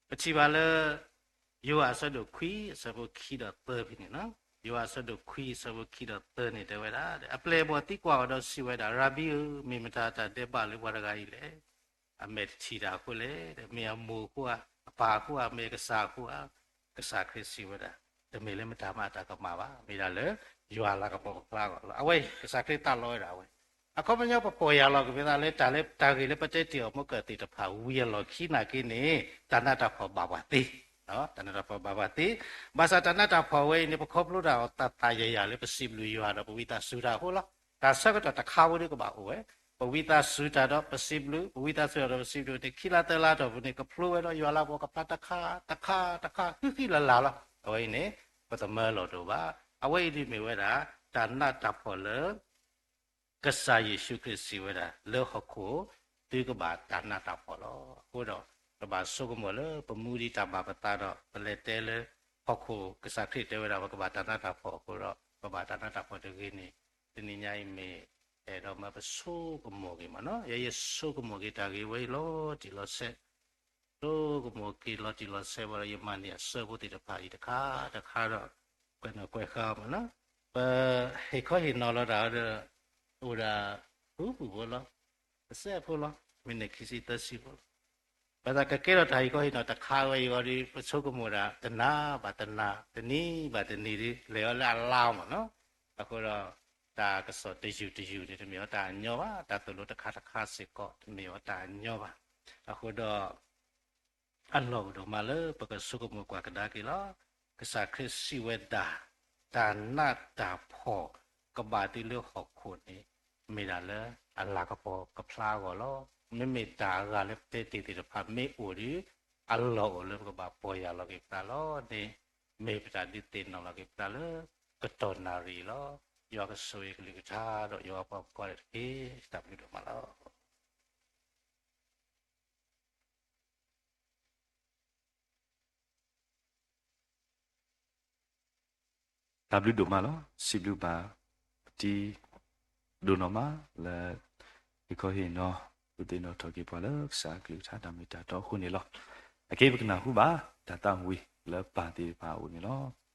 ပထံၣ်ဘၣ်လၢ ယိၤဟၣ်အဆၢဒိၣ်ခွံအဆၢဖိခံဒီးသၢဖဲန့ၣ်လီၤ. ယိၤဟၣ်အဆၢဒိၣ်ခွံအဆၢဖိခံဒီးသၢန့ၣ်တဲဝဲဒၣ်, အပျဲၢ်အဘီၣ်သံကွၢ်အီၤဒီးစံးဝဲဒၣ်, ရၤဘံဧၢ, မ့ၢ်မတၤတၢ်ဒဲးဘးလၢပှၤတဂၤအံၤလဲၣ်. အမဲာ်တထံၣ်တၢ်အဃိလဲၣ်, မ့ၢ်အမိၢ်အဃိဧါ, အပၢ်အဃိဧါ, မ့ၢ်ကစၢ်အဃိဧါ. ကစၢ်ခရံာ်စံးဝဲဒၣ်, တမ့ၢ်လၢမတၤမၤအတၢ်ကမၣ်ဘၣ်, မ့ၢ်ဒၣ်လၢယွၤအလၤကပီၤကဖျါအီၤလီၤ. အဝဲအံၤ ကစၢ်ခရံာ်သးလီဝဲဒၣ်ဝဲ. အခီပညီပပီၢ်ယၢ်လီၤက့ၤပသးလၢတၢ်လၢတၢ်ဂ့ၢ်လၢပတဲတ့ၢ်အီၤမ့ၢ်ကသ့ၣ်တဖၣ် ဝံၤအလီၢ်ခံနာ်က့န့ၣ် တၢ်နးတၢ်ဖှီၣ်ဘၣ်ပှၤသ့, တၢ်နးတၢ်ဖှီၣ်ဘၣ်ပှၤသ့. ဘၣ်ဆၣ်တၢ်နးတၢ်ဖှီၣ်ဝဲအံၤန့ၣ် ပခီဖျိတၢ်အီၤသးသးယၤယၤလၢပစံးဘျုးယွၤဒီးပဝံသးစူၤတၢ်အဃိလီၤ. တၢ်ဆၢကတီၢ်တခါဝဲဒၣ်ကဘၣ်အိၣ်ဝဲ, ပဝံသးစူၤတၢ်ဒီး ပစံးဘျုး, ပဝံသးစူၤတၢ်ဒီးပစံးဘျုးန့ၣ် ခံလါသၢလါတီၢ်ပူၤန့ၣ် ကဖျိဝဲဒီးယွၤလၤကပီၤကဖျါတခါတခါတခါ ဃံဃံလၤလၤလီၤ. အဝဲအံၤန့ၣ် ပသမၢလီၤတအိၣ်ဘၣ်. အဝဲအံၤဒ်မ့ၢ်ဝဲဒၣ် တၢ်နးတၢ်ဖှီၣ်လၢ ကစၢ်ယ့ၣ်ၡူးခရံာ်စံးဝဲဒၣ် လၢဟီၣ်ခိၣ်သုကဘၣ်တၢ်နးတၢ်ဖှီၣ်လီၤ. အဃိဒီး ပဘၣ်ဆိကမိၣ်လၢပမူဒံးတၢ်ဘၣ်ပသးဒီး ပလဲၤတဲလၢဟီၣ်ခိၣ် ကစၢ်ခရံာ်တဲဝဲဒၣ် ပကဘၣ်တၢ်နးတၢ်ဖှီၣ်အဃိဒီး ပဘၣ်တၢ်နးတၢ်ဖှီၣ်တဂ့ၤန့ၣ် တနံၤညါအံၤမ့ၢ်အဲၣ်ဒိးမၢပဆိကမိၣ်ဂ့ၤမးနီၤ. ယဲယဆိကမိၣ်က့ၤတၢ်ဂ့ၢ်ဝဲအံၤလီၤတံၢ်လီၤဆဲး ဆိကမိၣ်က့ၤလီၤတံၢ်လီၤဆဲးဘၣ်ဒီး ယမၤန့ၢ်အဆၢဖိသ့ၣ်တဖၣ်အံၤတခါတခါဒီး ကွဲးနီၣ်ကွဲးဃါအီၤမးနီၤ. ပဟ့ၣ်ခီဟ့ၣ်နီၤလီၤတၢ်ဒီး အိၣ်ဒၣ်ဃုပူၤဖိလီၤ, တစဲးဖိလီၤ, မံးနံးခံဆံသၢဆံဖိလီၤ. ဘၣ်ဆၣ်ကကဲထီၣ်တၢ်ဟ့ၣ်ခီဟ့ၣ်နီၤတခါဝဲအံၤဂီၢ်ဒီး ပဆိကမိၣ်ဒၣ်တနၤဘၣ်တနၤ တနံၤဘၣ်တနံၤဒီး လဲၤအီၤလၢအလါမးနီၤ. အဃိဒီး တၢ်ကစီၣ်တယုၢ်တယုၢ်န့ၣ် တမ့ၢ်အီၤတၢ်အညီဘၣ်, တၢ်သိၣ်လိတခါတခါစ့ၢ်ကီး တမ့ၢ်အီၤတၢ်အညီဘၣ်. အဃိဒီး အလီၢ်အိၣ်ဒိၣ်မးလၢပကဆိကမိၣ်ကွၢ်ကဒါက့ၤလီၤ. ကစၢ်ခရံာ်စံးဝဲဒၣ် တၢ်နးတၢ်ဖှီၣ်ကဘၣ်တုၤလၢဟီၣ်ခိၣ်န့ၣ် မ့ၢ်ဒၣ်လၢအလၤကပီၤကဖျါအဂီၢ်လီၤ. မ့မ့ၢ်တၢ်အဂၤလၢပတဲတ့ၢ်သ့ၣ်တဖၣ်မ့ၢ်အိၣ်ဒီး အလီၢ်အိၣ်လၢပကဘၣ်ပီၢ်ယၢ်လီၤက့ၤပသးလီၤန့ၣ် မ့ၢ်ပတၢ်ဒုးသ့ၣ်နီၣ်လီၤက့ၤပသးလၢကတီၢ်နၣ်ရံၣ်လီၤ. ယွၤကဆိၣ်ဂ့ၤကလုၢ်ကထါဒီးယွၤပှၤကိးဂၤဒဲးတက့ၢ်. တၢ်ဘျုးဒိၣ်မးလီၤ. တၢ်ဘျုးဒိၣ်မးလီၤ. စံးဘျုးဘၣ်ပတံၤဒိၣ်နီၢ်မးလၢ ဟ့ၣ်ခီဟ့ၣ်နီၤ ဒုးသ့ၣ်နီၣ်ထီၣ်က့ၤပှၤလၢကစၢ်အကလုၢ်ကထါတၢ်မ့ၢ်တၢ်တီအဃိန့ၣ်လီၤ. အခဲအံၤပကနၢ်ဟူဘၣ် တၢ်သးဝံၣ်လၢပၢ်သ့ၣ်တဖၣ်အအိၣ်န့ၣ်လီၤ.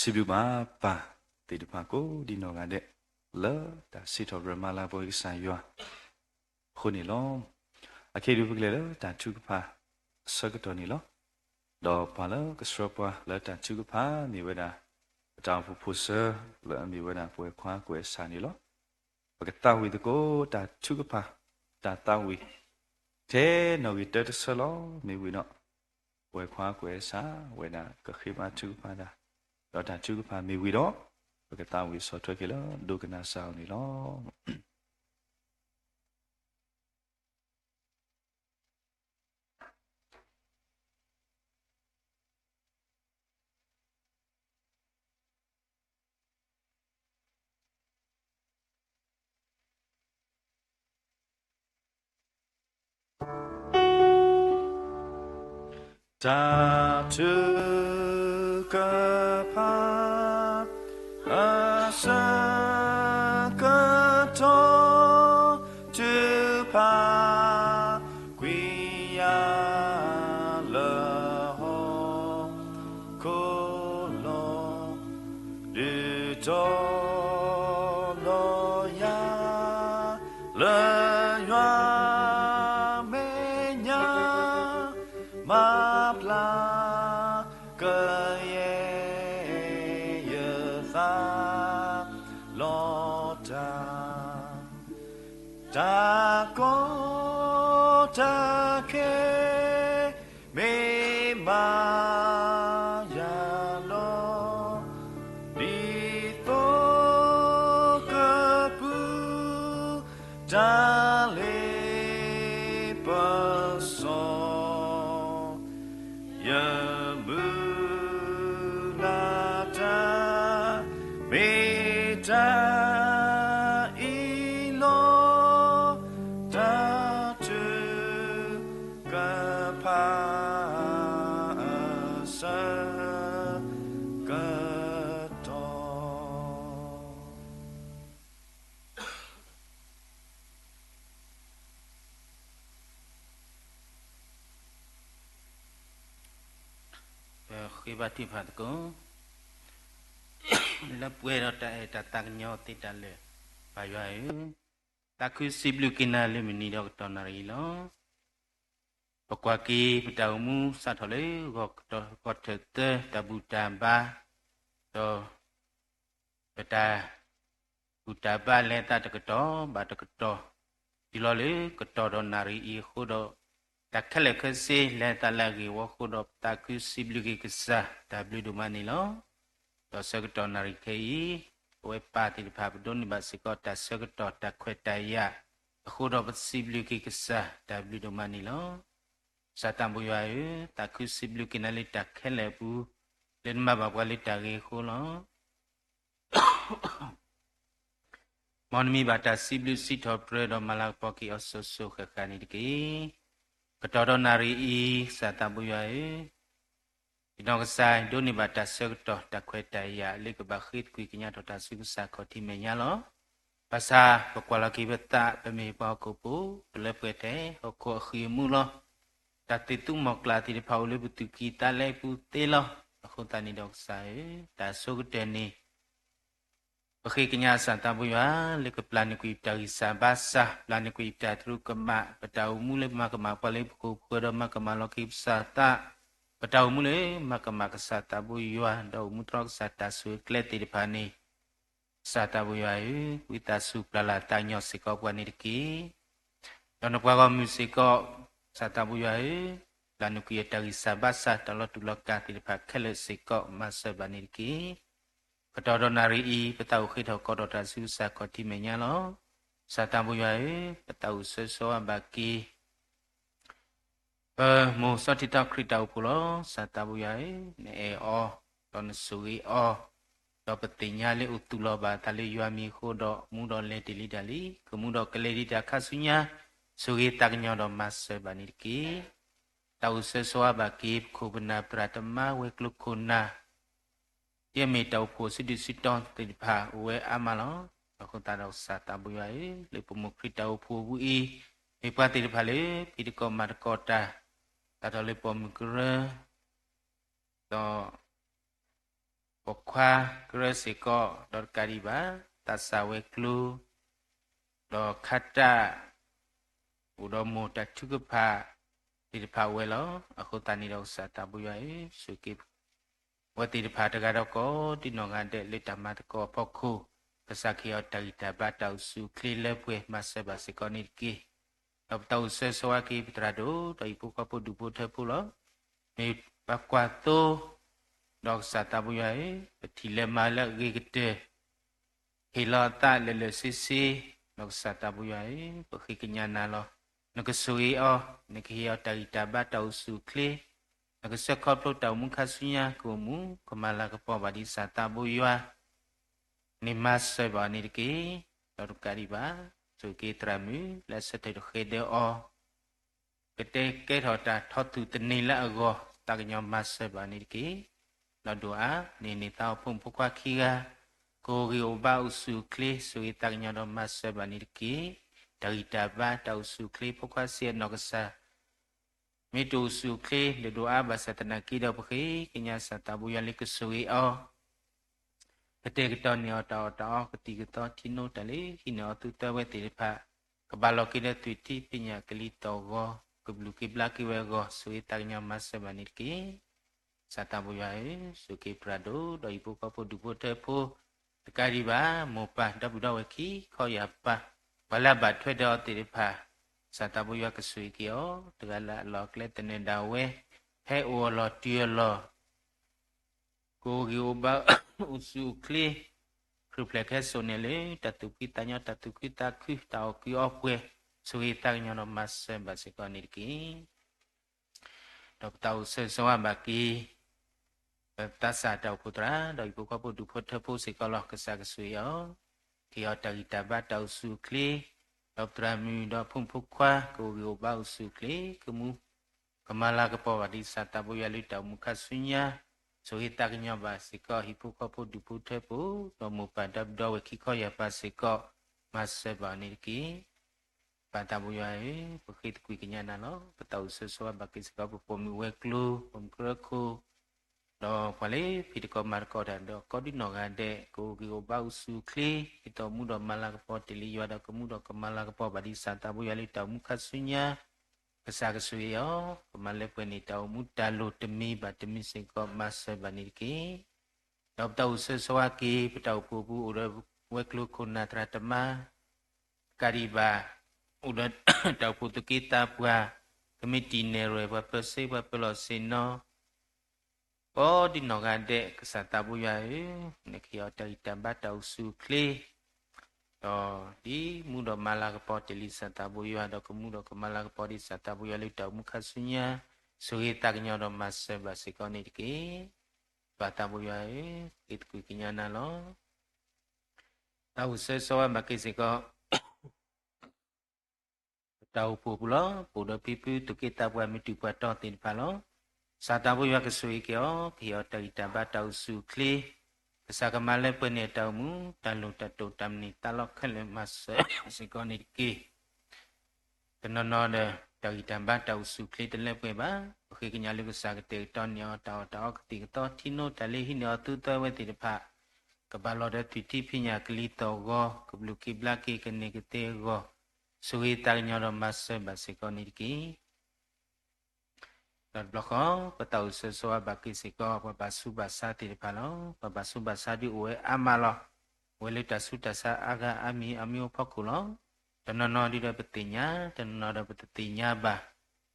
စံးဘျုးဘၣ်ပၢ်သ့ၣ်တဖၣ်ကိးဒံနီၢ်ဂၤဒဲး လၢတၢ်စံးထီၣ်ပတြၢၤမၤလၤကပီၤကစၢ်ယွၤအဃိန့ၣ်လီၤ. အခဲအံၤဒုးပကလဲၤလၢတၢ်ထုကဖၣ်အဆၢကတီၢ်န့ၣ်လီၤ. ဒီးပှၤလၢကဆှၢပှၤလၢတၢ်ထုကဖၣ်မ့ၢ်ဝဲဒၣ် ပတၢ်အိၣ်ဖှိၣ်ဖိစၢၤ လၢအမ့ၢ်ဝဲဒၣ်ပှဲၤခွါကွဲးစးန့ၣ်လီၤ. ပကသးဝံၣ်သကိးတၢ်ထုကဖၣ် တၢ်သးဝံၣ် ထဲနီၣ်ဂံၢ်တၢတဆၢလီၤ. မ့ၢ်ဝံၤဒီး ပှဲၤခွါကွဲးစးဝဲဒၣ်ကဃ့ဘါထုကဖၣ်တၢ် ဒီးတၢ်ထုကဖၣ်မ့ၢ်ဝံၤဒီး ပကသးဝံၣ်ဆီၣ်ထွဲက့ၤလၢဒိကနၣ်စၢ်အအိၣ်န့ၣ်လီၤ. တၢ်ထုကဖၣ် အဆၢကတီၢ် ထုကဖၣ် ကွံာ်ယၤလၢဟီၣ်ခိၣ်လီၤ. ဒုးတီၤလီၤယၤ လၢယွၤမဲာ်ညါ မၤပျၢ်ကယဲၢ် ယသးလီၤတၢ် တၢ်ကီတၢ်ခဲ မ့ၢ်မၤယၤလီၤ. ဒ်သိးကပူၤ တၢ်လ့ပစီ ယမုၢ်လၢ်တၢ် မ့ၢ်တၢ်အံၤလီၤ. တၢ်ထုကဖၣ် အဆၢကတီၢ် ပဃ့ဘါထုကဖၣ်သကိး လၢပှဲၤဒီးတၢ်အဲၣ်တၢ်သးကညီၤသ့တၢ်လၢာ် ပၢ်ယွၤဧၢ, သးခုစံးဘျုးက့ၤနၤလၢမုၢ်နံၤဒီးကတီၢ်နၣ်ရံၣ်အံၤလီၤ. ပကွၢ်က့ၤပတၢ်အိၣ်မူစးထီၣ်လၢ ဂီၤထၢၣ်သၢ တၢ်ဘူၣ်တၢ်ဘါ ဒီး ပတၢ်ဘူၣ်တၢ်ဘါလဲၤသးတကတီၢ် ဘၣ်တကတီၢ် တုၤလီၤလၢကတီၢ်ဒီးနၣ်ရံၣ်အံၤအဃိဒီး တၢ်ခဲလၢာ်ခဲဆ့လဲၤသးလၢအဂ့ၢ်ဝီအဃိဒီး ပသးခုစံးဘျုးက့ၤကစၢ် တၢ်ဘျုးဒိၣ်မးန့ၣ်လီၤ. ဒီးဆၢကတီၢ်နၣ်ရံၣ်ခဲအံၤ ပဝဲပၢ်သ့ၣ်တဖၣ် ပဒိးန့ၢ်ဘၣ်စ့ၢ်ကီးတၢ်ဆၢကတီၢ်တၢ်ခွဲးတၢ်ယာ်အဃိဒီး ပစံးဘျုးက့ၤကစၢ် တၢ်ဘျုးဒိၣ်မးန့ၣ်လီၤ. ကစၢ်သးဘိယွၤဧၢ, သးခုစံးဘျုးက့ၤနၤလၢတၢ်ခဲလၢာ်အပူၤ လၢနမၤဘၣ်ပှၤလၢတၢ်ဂ့ၤအဃိလီၤ. မ်နမံၤဘၣ်တၢ်စံးဘျုးစံးထီၣ်ပတြၢၤဒီးမၤလၤကပီၤက့ၤအီၤစိၤစိၤဃၣ်ဃၣ်န့ၣ်တက့ၢ်. ကတီၢ်ဒီးနၣ်ရံၣ်အံၤ ကစၢ်သးဘိယွၤဧၢ, ယနီၢ်ကစၢ် ဒိးန့ၢ်ဘၣ်တၢ်ဆၢကတီၢ်တၢ်ခွဲးတၢ်ယာ်လၢကဘၣ်ဃ့သကွံာ်ကညးထီၣ်တၢ်ဆူကစၢ်ခီၣ်ထံးမဲာ်ညါလီၤ. ဘၣ်ဆၣ်ပကွၢ်လီၤက့ၤပသး ပမ့ၢ်ပှၤဟီၣ်ခိၣ်ဖိ ပလၢပှဲၤထဲဟီၣ်ခိၣ်အဃံးအမူလီၤ. တၢ်သ့ၣ်သူမီၤကျၢ်သ့ၣ်တဖၣ်အိၣ်လၢပသူၣ်ကံၢ်သးလဲအပူၤသ့လီၤ. အဃိသတးန့ၣ်ဒီးကစၢ်ဧၢ, တၢ်အဆိကတၢၢ်န့ၣ် ပဃ့ကညးစၢ်သးဘိယွၤ လၢကပျၢ်န့ၢ်ကွံာ်ပတၢ်ဂံၢ်စၢ်ဘါစၢ်, ပျၢ်န့ၢ်ကွံာ်ပတၢ်သရူးကမၣ်, ပတၢ်အိၣ်မူလၢပမၤကမၣ်ပှၤလၢပခိၣ်ပဃၢၤဒီးမၤကမၣ်လီၤက့ၤပစၢ်သး, ပတၢ်အိၣ်မူလၢမၤကမၣ်ကစၢ်သးဘိယွၤ ဒီးအိၣ်မူတြီကစၢ်တၢ်ဆိၣ်ဂ့ၤကျဲသ့ၣ်တဖၣ်န့ၣ် ကစၢ်သးဘိယွၤဧၢ, ဝံသးစူၤပျၢ်လၢ်သးကညီၤစ့ၢ်ကီးပှၤန့ၣ်တက့ၢ်. ဒီးနပှၤဂီၢ်မုၢ်စ့ၢ်ကီး ကစၢ်သးဘိယွၤဧၢ, ပျၢ်န့ၢ်ကွံာ်အတၢ်ဂံၢ်စၢ်ဘါစၢ် တၢ်လီၤတူာ်လီၤကာ်သ့ၣ်တဖၣ်ခဲလၢာ်စ့ၢ်ကီး မၤစၢၤဘၣ်န့ၣ်တက့ၢ်. ကတီၢ်ဒီးနၣ်ရံၣ်အံၤ ပသးအိၣ်ဃ့ထီၣ်ကီးထီၣ်တၢ်ဆူကစၢ်ခီၣ်ထံးမဲာ်ညါလီၤ. ကစၢ်သးဘိယွၤဧၢ, ပသးအိၣ်ဆၢဆိဝဲဘၣ်က့ၤ ပမိၢ်စီၤထံထီၣ်ခရံာ်တၢ်အိၣ်ဖှိၣ်လီၤ. ကစၢ်သးဘိယွၤဧၢ, နအဲၣ်အီၤ, ဒီးနဆိၣ်ဂ့ၤအီၤ, ဒီးပသ့ၣ်ညါလၢအိၣ်သူၣ်လီၤဘၣ်အသးလၢယွၤမံၤအဃိဒီး မူဒီးလဲၤတ့ၢ်လံတၢ်လံ, ကမူဒီးကလဲၤဒံးတၢ်ခါဆူညါ, ဆိၣ်ဂ့ၤသးကညီၤဒီးမၤစၢၤဘၣ်န့ၣ်တက့ၢ်. တၢ်အိၣ်ဆၢဆိဝဲဘၣ်က့ၤ ပခိၣ်ပနၢ်သရၣ်သမါဝဲၤကျိၤခိၣ်နၢ် ယဲမ့ၢ်တၢ်အိၣ်ဖှိၣ်စုဒုၣ်စုတီၤသ့ၣ်တဖၣ်အိၣ်ဝဲအါမးလီၤ. အဃိသတးဒီးကစၢ်သးဘိယွၤဧၢ, လၢပမိၢ်ခရံာ်တၢ်အိၣ်ဖှိၣ်အပူၤအံၤ, မ့ၢ်ပှၤသ့ၣ်တဖၣ်လၢ ဖံးသကိးမၤသကိးတၢ်, စးထီၣ်လၢပိာ်မုၣ်ကရၢ ဒီး ပ ပိာ်ခွါကရၢစ့ၢ်ကီး ဒီးတကးဒံးဘၣ် သးစၢ်ဝဲၤကျိၤ ဒီးခါတၢ် အိၣ်ဒီးမိၢ်တၢ်ထုကဖၣ် သ့ၣ်တဖၣ်အိၣ်ဝဲလီၤ. အဃိသတးန့ၣ်ဒီး ကစၢ်သးဘိယွၤဧၢ, ဆိၣ်ဂ့ၤက့ၤ အဝဲသ့ၣ်တဖၣ်တဂၤဒီးကိးဒံနီၢ်ဂၤဒဲး လၢတၢ်မၤသကိးအဖီခိၣ်, ကစၢ်ခ့ၣ်အီၤတၢ်ဂံၢ်တၢ်ဘါတၢ်အိၣ်ဆူၣ်အိၣ်ချ့လၢပှဲၤ မၤစၢၤဘၣ်စ့ၢ်ကီးန့ၣ်တက့ၢ်. ဒီးပတၢ်အိၣ်ဆၢဂ့ၤဆၢဝါက့ၤ ပသရၣ်ဒိၣ် ဒီးဟံၣ်ဖိဃီဖိဒူၣ်ဖိထၢဖိလီၤ. မ့ၢ်ပှၤကွၢ်သိ ဒီးကစၢ်သးဘိယွၤဧၢ, ပထံၣ်လဲၤမၤလၢအဂ့ၤကတၢၢ် ဟ့ၣ်လီၤအသးလၢာ်လၢာ်ဆ့ဆ့, ဒီးကစၢ်သးဘိယွၤဧၢ, ပဃ့ကညးနၤလီၤ. နကဆိၣ်ဂ့ၤအီၤ, နကဟ့ၣ်အီၤတၢ်ဂံၢ်တၢ်ဘါတၢ်အိၣ်ဆူၣ်အိၣ်ချ့, နကဆှၢခီဖျိတၢ်အိၣ်မူခါဆူညါ ကအိၣ်မူကမၤလၤကပီၤဘၣ်ဒ်ကစၢ်သးဘိယွၤ န့ၣ်မၤစၢၤဘၣ်အီၤန့ၣ်တက့ၢ်. ဒီးတကးဒံးဘၣ် ဆိၣ်ဂ့ၤက့ၤသရၣ်မုၣ် လၢအဆၢထၢၣ်တဃဲၤဒၢးအီၤ ကတဲကဲထီၣ်တၢ်ထီသူၣ်သန့ၤလၢအဂီၢ် သးကညီၤမၤစၢၤဘၣ်န့ၣ်တက့ၢ်. ဒီးဒိၣ်အါ န့ၢ်န့ၢ်သးအီၤဖိမုၣ်ဖိခွါခံဂၤ ကအိၣ်ဂံၢ်အိၣ်ဘါအိၣ်ဆူၣ်အိၣ်ချ့ ဆိၣ်ဂ့ၤသးကညီၤဒီးမၤစၢၤဘၣ်န့ၣ်တက့ၢ်. တၢ်ဂံၢ်တၢ်ဘါတၢ်အိၣ်ဆူၣ်အိၣ်ချ့ ဖိခွါဆံးအနီၢ်ကစၢ် မ့ၢ်တအိၣ်ဆူၣ်အိၣ်ချ့ ဒိၣ်ဒိၣ်အါဘၣ်ဆၣ်သနာ်က့ဒီး ပဃ့ကညးကစၢ်သးဘိယွၤလၢကဆိၣ်ဂ့ၤအီၤ ကတဲာ်ကတီၤန့ၢ်အီၤတၢ်အီၣ်တၢ်အီ ကသံၣ်ကသီထံနိတၢ်လၢဟံးန့ၢ်အီၤသူတၢ်ဝဲသ့ၣ်တဖၣ် ကဘၣ်လီၤက့ၤဒီးသွံၣ်ထံဖံးညၣ်ကလံၤသီၣ်ဂီၤ ကဘျုးက့ၤဘျါက့ၤဝဲအဂီၢ် ဆိၣ်ဂ့ၤသးကညီၤမၤစၢၤဘၣ်န့ၣ်တက့ၢ်. ကစၢ်သးဘိယွၤဧၢ, ဆိၣ်ဂ့ၤပသရၣ်ဒိၣ် ဒီးဟံၣ်ဖိဃီဖိဒူၣ်ဖိထၢဖိ တကးဒံးဘၣ် မိၢ်ပၢ်ဒီပုၢ်ဒီဝဲၢ်ခံခီယာ်ပၢ် ပှၤလၢအဘၣ်ထွဲဒီးအီၤသ့ၣ်တဖၣ် ကစၢ်သးဘိယွၤကဆိၣ်ဂ့ၤက့ၤအီၤ တဂၤလၢအလီၢ်အကျဲသနၢၣ်ဒၣ်ဝဲ ဟဲအိၣ်အလီၢ်တုၤအလီၢ် ကအိၣ်ဂံၢ်အိၣ်ဘါ အိၣ်ဆူၣ်အိၣ်ချ့ ခရံာ်ဖျဲၣ်ခဲစိာ်န့ၣ်လၢတၢ်သူၣ်ဖှံသးညီတၢ်သူၣ်ခုသးခုတၢ်အီၣ်ကုာ်အီပှဲၤ ဆိၣ်ဂ့ၤသးကညီၤဒီးမၤစၢၤဘၣ်စ့ၢ်ကီးန့ၣ်တက့ၢ်. ဒီးပတၢ်အိၣ်ဆၢဂ့ၤဆၢဝါဘၣ်က့ၤ ပသးစၢ်တၢ်အိၣ်ဖှိၣ်သရၣ် ဒီးဟံၣ်ဖိဃီဖိဒူၣ်ဖိထၢဖိစ့ၢ်ကီးလီၤ. ကစၢ်ကဆိၣ်ဂ့ၤအီၤ ကဟ့ၣ်အီၤတၢ်ဂံၢ်တၢ်ဘါတၢ်အိၣ်ဆူၣ်အိၣ်ချ့ ဒီးပသရၣ်မုၣ်ဒီးဖိမုၣ်ဖိခွါ ကအိၣ်ဂံၢ်အိၣ်ဘါအိၣ်ဆူၣ်အိၣ်ချ့ ကမူကမၤလၤကပီၤဘၣ်ဒ်ကစၢ်သးဘိယွၤလၢတၢ်အိၣ်မူခါဆူညါ ဆိၣ်ဂ့ၤသးကညီၤဘၣ်စ့ၢ်ကီး ဟံၣ်ဖိဃီဖိဒူၣ်ဖိထၢဖိ ဒီးမိၢ်ပၢ်ဒီပုၢ်ဒီဝဲၢ်ခံခီယာ်ပၢ်စ့ၢ်ကီး မၤစၢၤဘၣ်အီၤန့ၣ်တက့ၢ်. ပၢ်သးဘိယွၤဧၢ, ပဃ့သကွံာ်ကညးနၤလီၤ. ပတၢ်အိၣ်ဆၢဂ့ၤဆၢဝါဘၣ်က့ၤစ့ၢ်ကီး ပပိာ်မုၣ်ဝဲၤကျိၤ ပိာ်မုၣ်ကရၢခိၣ် ဒီးပှၤလၢဖံးသကိးမၤသကိးတၢ်ဒီးကိးဒံနီၢ်ဂၤဒဲး ကအိၣ်ဂံၢ်အိၣ်ဘါအိၣ်ဆူၣ်အိၣ်ချ့ ဒ်သိးမူဒီးမၤလၤကပီၤတ့ၢ်လံယွၤဒီးကမူဒီးကမၤလၤကပီၤဘၣ်ဒ်ကစၢ်သးဘိယွၤလၢတၢ်အိၣ်မူခါဆူညါ ကစၢ်ကဆိၣ်ဂ့ၤအီၤ ကမၤလၢပှဲၤန့ၢ်တၢ်အိၣ်မူတၢ်လိၣ်တမံၤဘၣ်တမံၤစ့ၢ်ကီး မၤစၢၤဘၣ်န့ၣ်တက့ၢ်. ဒီးပတၢ်အိၣ်ဆၢဂ့ၤဆၢဝါက့ၤ ပတၢ်အိၣ်ဖှိၣ်ပူၤအိၣ်ဒီးဝဲၤကျိၤခိၣ်နၢ်သရၣ်သမါ တကးဒံးဘၣ် အိၣ်ဒီးတၢ်အိၣ်ဖှိၣ်သူၣ်က့သးပှၢ် ကမံးတံာ်နဲၣ်ရွဲၣ် ပှၤပၢၤစ့ ပှၤပၢၤလီၢ်ဆ့ၣ်နီၤ ကိးဒံနီၢ်ဂၤဒဲး ကစၢ်သးဘိယွၤဧၢ, နကဟ့ၣ်အီၤတၢ်ဂံၢ်တၢ်ဘါတၢ်အိၣ်ဆူၣ်အိၣ်ချ့ ဒီးဒ်မူဒီးမၤလၤကပီၤတ့ၢ်လံကစၢ်သးဘိယွၤ ဒီးကမူဒီးကမၤလၤကပီၤဒ်ကစၢ်သးဘိယွၤလၢတၢ်အိၣ်မူခါဆူညါ ဆိၣ်ဂ့ၤသးကညီၤဒီးမၤစၢၤဘၣ်စ့ၢ်ကီးန့ၣ်တက့ၢ်. ပၢ်သးဘိယွၤဧၢ, ဃ့သကွံာ်ကညးနၤလီၤ. တၢ်အိၣ်ဆၢဂ့ၤဆၢဝါဘၣ်က့ၤစ့ၢ်ကီး ပတၢ်အိၣ်ဖှိၣ်ပူၤလီၤ. ပအိၣ်ဒီးဖံဖုသူၣ်က့သးပှၢ်မုၢ်တူၢ်ပှၢ်တီၤသ့ၣ်တဖၣ်လီၤ. ကစၢ်သးဘိယွၤကဆိၣ်ဂ့ၤက့ၤအီၤ, ကဟ့ၣ်အီၤတၢ်ဂံၢ်တၢ်ဘါတၢ်အိၣ်ဆူၣ်အိၣ်ချ့, ကစၢ်ကမၤလၢပှဲၤန့ၢ်အတၢ်အိၣ်မူ တၢ်လိၣ်တၢ်တိာ်တၢ်မနုၤသးလီခဲလၢာ်မၤစၢၤစ့ၢ်ကီးန့ၣ်တက့ၢ်. တနီၤနီၤဒီး တၢ်ဂံၢ်တၢ်ဘါတၢ်အိၣ်ဆူၣ်အိၣ်ချ့တလၢပှဲၤဘၣ်. ပဃ့ကညးလၢကစၢ်ကတဲာ်ကတီၤန့ၢ်အီၤ တၢ်အီၣ်တၢ်အီကသံၣ်ကသီထံနိတၢ်လၢဟံးန့ၢ်အီၤသူသၢဝဲသ့ၣ်တဖၣ် ကဘၣ်လီၤဒီးသွံၣ်ထံဖံးညၣ်ကလံၤသီၣ်ဂီၤ ကဘျုးက့ၤဘျါက့ၤကန့ၢ်ကသ့အဂီၢ် ဆိၣ်ဂ့ၤသးကညီၤဒီးမၤစၢၤဘၣ်စ့ၢ်ကီးန့ၣ်တက့ၢ်. ဒီးတဘျီဃီ ပတၢ်အိၣ်ဆၢဂ့ၤဆၢဝါဘၣ်က့ၤစ့ၢ်ကီး ပှၤဘၣ်ဆူးဘၣ်ဆါသ့ၣ်တဖၣ်လီၤ. ပှၤဘၣ်ဆူးဘၣ်ဆါဒုးအိၣ်ဝဲအါမးလီၤ. အိၣ်ဝဲလၢတၢ်ဆူးတၢ်ဆါအါဂၤအါမံၤအါမံၤအဖီခိၣ်လီၤ. တနီၤနီၤဒုးဒီးပသ့ၣ်ညါ, တနီၤနီၤဒီးပတသ့ၣ်ညါဘၣ်.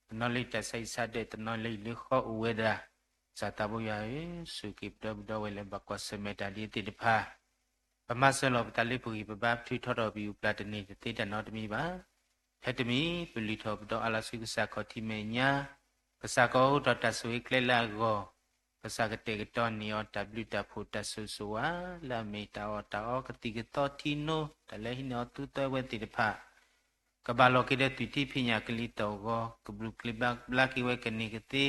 တနီၤလၢတၢ်ဆါဟံၣ်ဆါဒဲး တနီၤလၢဟံၣ်လၢဃီအိၣ်ဝဲဒၣ်. ကစၢ်သးဘိယွၤဧၢ, ဆိၣ်ဂ့ၤပဒီပုၢ်ဒီဝဲၢ်လၢဘၣ်ကွၢ်ဆၢၣ်မဲာ်တၢ်ဒ်အံၤသ့ၣ်တဖၣ် ပမၤစၢၤလီၤပသးလၢပဂံၢ်ပဘါ ပထုးထီထီၣ်ပယူၢ်ပျၢ်တန့ၢ်တသ့တၢ်နီတမံၤဘၣ်. ထဲတမံၤ ပလုၢ်ထီၣ်ပဒီးအလီၢ်ဆူကစၢ်ခီၣ်ထံးမဲာ်ညါ, ကစၢ်ကအိးထီၣ်တၢ်ဆိၣ်ဂ့ၤကျဲလၢအဂီၢ်, ကစၢ်ကတဲာ်ကတီၤန့ၢ်အီၤတၢ်ဘျုးတၢ်ဖှိၣ်တၢ်ဆိၣ်ဂ့ၤဆိၣ်ဝါ လၢအမ့ၢ်တၢ်အီၣ်တၢ်အီကသံၣ်ကသီထံနိ တၢ်လၢဟံးန့ၢ်အီၤသူသၢဝဲသ့ၣ်တဖၣ် ကဘၣ်လီၤက့ၤဒီးသွံၣ်ထံဖံးညၣ်ကလံၤသီၣ်ဂီၤ ကဘျုးက့ၤဘျါက့ၤဝဲကန့ၢ်ကသ့,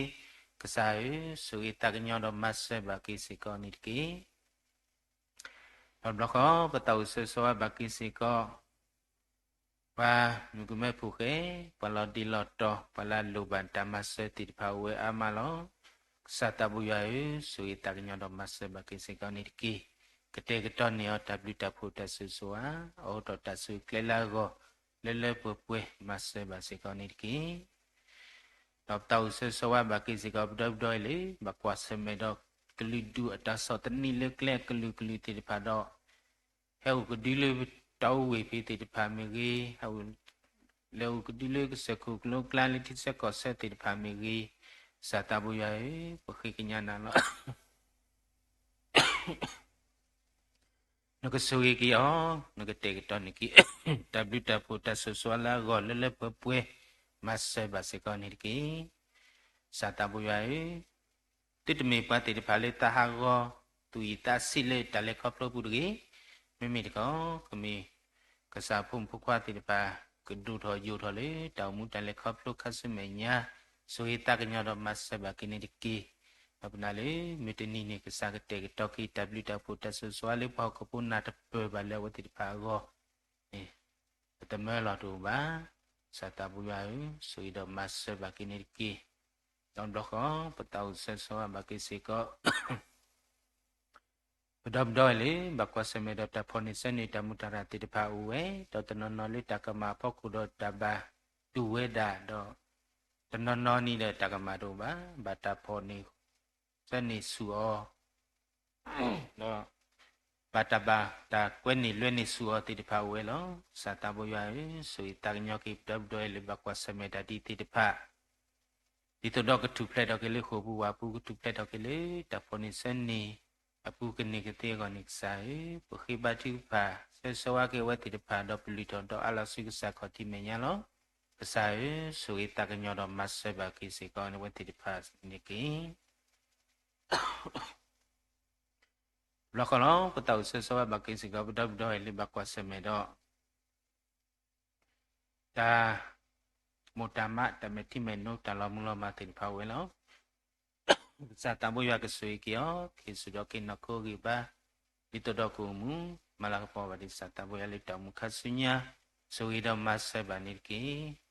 ကစၢ်ဧၢ, ဆိၣ်ဂ့ၤသးကညီၤဒီးမၤစၢၤဘၣ်က့ၤစ့ၢ်ကီးန့ၣ်တက့ၢ်. ဒီးတဘျီဃီ ပတၢ်အိၣ်ဆၢဂ့ၤဆၢဝါဘၣ်က့ၤစ့ၢ်ကီး ပှၤမုၣ်ကမဲဖိဃဲ, ပှၤလီၤဒ့လီၤတီၤ, ပှၤလၢအလိၣ်ဘၣ်တၢ်မၤစၢၤသ့ၣ်တဖၣ်အိၣ်ဝဲအါမးလီၤ. ကစၢ်သးဘိယွၤဧၢ, ဆိၣ်ဂ့ၤသးကညီၤဒီးမၤစၢၤဘၣ်က့ၤစ့ၢ်ကီးန့ၣ်တက့ၢ်. ကတဲာ်ကတီၤန့ၢ်အီၤတၢ်ဘျုးတၢ်ဖှိၣ်တၢ်ဆိၣ်ဂ့ၤဆိၣ်ဝါ, အိးထီၣ်တၢ်ဆိၣ်ဂ့ၤကျဲလၢအဂီၢ်, လၢလၢပှဲၤပှဲၤမၤစၢၤဘၣ်စ့ၢ်ကီးန့ၣ်တက့ၢ်. ဒီးပတၢ်အိၣ်ဆိၣ်ဂ့ၤဆိၣ်ဝါဘၣ်က့ၤစ့ၢ်ကီး ပဒီပုၢ်ဒီဝဲၢ်လၢ ဘၣ်ကွၢ်ဆၢၣ်မဲာ်ဒီးကလုာ်ဒူၣ်အတၢ်ဆီၣ်သနံးလၢကျဲအကလုာ်ကလုာ်သ့ၣ်တဖၣ်ဒီး ဟဲအိၣ်ကဒုလၢတၢ်အိၣ်ဝ့ၢ်ဖဲသ့ၣ်တဖၣ်မ့ၢ်ဂ့ၤ, ဟဲအိၣ်လၢအိၣ်ကဒုလၢကစၢၢ်ခိၣ်ကလိကျါလၢထံဆၢကီၢ်ဆၢသ့ၣ်တဖၣ်မ့ၢ်ဂ့ၤ, ကစၢ်သးဘိယွၤဧၢ, ပဃ့ကညးနၤလီၤ. နကဆိၣ်ဂ့ၤက့ၤအီၤ, နကတဲာ်ကတီၤန့ၢ်က့ၤ တၢ်ဘျုးတၢ်ဖှိၣ်တၢ်ဆိၣ်ဂ့ၤဆိၣ်ဝါလၢအဂီၢ်လၢလၢပှဲၤပှဲၤ မၤစၢၤဘၣ်စ့ၢ်ကီးန့ၣ်တက့ၢ်. ကစၢ်သးဘိယွၤဧၢ, သုတမ့ၢ်ပှၤသ့ၣ်တဖၣ်လၢသးဟးဂီၤ သူၣ်အံၣ်သးဆံးလၢတၢ်လဲၤခီဖျိပူၤတဂ့ၤ. မ့မ့ၢ်တခီ ကမ့ၢ်ကစၢ်ဖိမုၣ်ဖိခွါသ့ၣ်တဖၣ် ကဒိၣ်ထီၣ်ယိာ်ထီၣ်လၢတၢ်အိၣ်မူတၢ်လဲၤခီဖျိခါဆူမဲာ်ညါ, ဆိၣ်ဂ့ၤသးကညီၤဒီးမၤစၢၤဘၣ်က့ၤန့ၣ်တက့ၢ်. ဒီးပနာ်လၢ မုၢ်တနံၤန့ၣ် ကစၢ်ကတဲာ်ကတီၤက့ၤတၢ်ဘျုးတၢ်ဖှိၣ်တၢ်ဆိၣ်ဂ့ၤဆိၣ်ဝါလၢပှၤဟီၣ်ခိၣ်ဖိနၢ်တပၢၢ်ဘၣ်လၢအဝဲသ့ၣ်တဖၣ်အဂီၢ်န့ၣ် ပတမၢလီၤတအိၣ်ဘၣ်. ကစၢ်သးဘိယွၤဧၢ, ဆိၣ်ဂ့ၤဒီးမၤစၢၤဘၣ်က့ၤန့ၣ်တက့ၢ်. ဒီးတဘျီဃီ ပတၢ်အိၣ်ဆိၣ်ဂ့ၤဆိၣ်ဝါဘၣ်က့ၤစ့ၢ်ကီး ပဒီပုၢ်ဒီဝဲၢ်လၢ ဘၣ်ကွၢ်ဆၢၣ်မဲာ်ဒီးတၢ်ဖီၣ်န့ၢ်ဆၢန့ၢ်တၢ်မုၢ်တၢ်ရၣ်သ့ၣ်တဖၣ်အိၣ်ဝဲ, ဒီးတနီၤနီၤလၢတၢ်ကမၣ်အဖီခိၣ်ဒီးတၢ်ဘၣ်တူၢ်ဝဲဒၣ်ဒီး တနီၤနီၤန့ၣ်ဒီးတၢ်ကမၣ်တအိၣ်ဘၣ်, ဘၣ်တၢ်ဖီၣ်န့ၢ်ဆၢန့ၢ်ဆူၣ်အီၤ ဒီး ဘၣ်တၢ်ဘၣ်တၢ်ကွဲန့ၢ်လွဲန့ၢ်ဆူၣ်အီၤသ့ၣ်တဖၣ်အိၣ်ဝဲလီၤ. ကစၢ်သးဘိယွၤဧၢ, ဆိၣ်ဂ့ၤသးကညီၤက့ၤပဒီပုၢ်ဒီဝဲၢ်လၢဘၣ်ကွၢ်ဆၢၣ်မဲာ်တၢ်ဒ်သ့ၣ်တဖၣ် ဒ်သိးဒီးကထူၣ်ဖျဲးထီၣ်က့ၤလၢဃိာ်ပူၤဝၣ်ပူၤ, ကထူၣ်ဖျဲးထီၣ်က့ၤလၢတၢ်ဖီၣ်န့ၢ်ဆၢန့ၢ်အပူၤကန့ၢ်ကသ့အဂီၢ်န့ၣ် ကစၢ်ဧၢ, ပဃ့ဘါထုကဖၣ် ဆိၣ်ဂ့ၤဆိၣ်ဝါက့ၤအဝဲသ့ၣ်တဖၣ် ဒီးပလုၢ်ထီၣ်ဒီးအးလီၤဆူကစၢ်ခီၣ်ထံးမဲာ်ညါလီၤ. ကစၢ်ဧၢ, ဆိၣ်ဂ့ၤသးကညီၤဒီးမၤစၢၤဘၣ်က့ၤစ့ၢ်ကီးအဝဲသ့ၣ်တဖၣ်န့ၣ်တက့ၢ်. တဘျီဃီလီၤ ပတၢ်အိၣ်ဆိၣ်ဂ့ၤဆိၣ်ဝါဘၣ်က့ၤစ့ၢ်ကီး ပဒီပုၢ်ဒီဝဲၢ်လၢဘၣ်ကွၢ်ဆၢၣ်မဲာ်ဒီး တၢ်မိၣ်တၢ်မး တၢ်မဲာ်ထံမဲာ်နိ တၢ်လီၤမုၢ်လီၤမၢ်သ့ၣ်တဖၣ်အိၣ်ဝဲလီၤ. ကစၢ်သးဘိယွၤကဆိၣ်ဂ့ၤက့ၤအီၤ, ကဟ့ၣ်ဆူၣ်ထီၣ်က့ၤနီၢ်ခိဂံၢ်ဘါ ဒ်သိးဒီးကအိၣ်မူ မၤလၤကပီၤဘၣ်ဒံးကစၢ်သးဘိယွၤလၢတၢ်အိၣ်မူခါဆူညါ, ဆိၣ်ဂ့ၤဒီးမၤစၢၤဘၣ်န့ၣ်တက့ၢ်.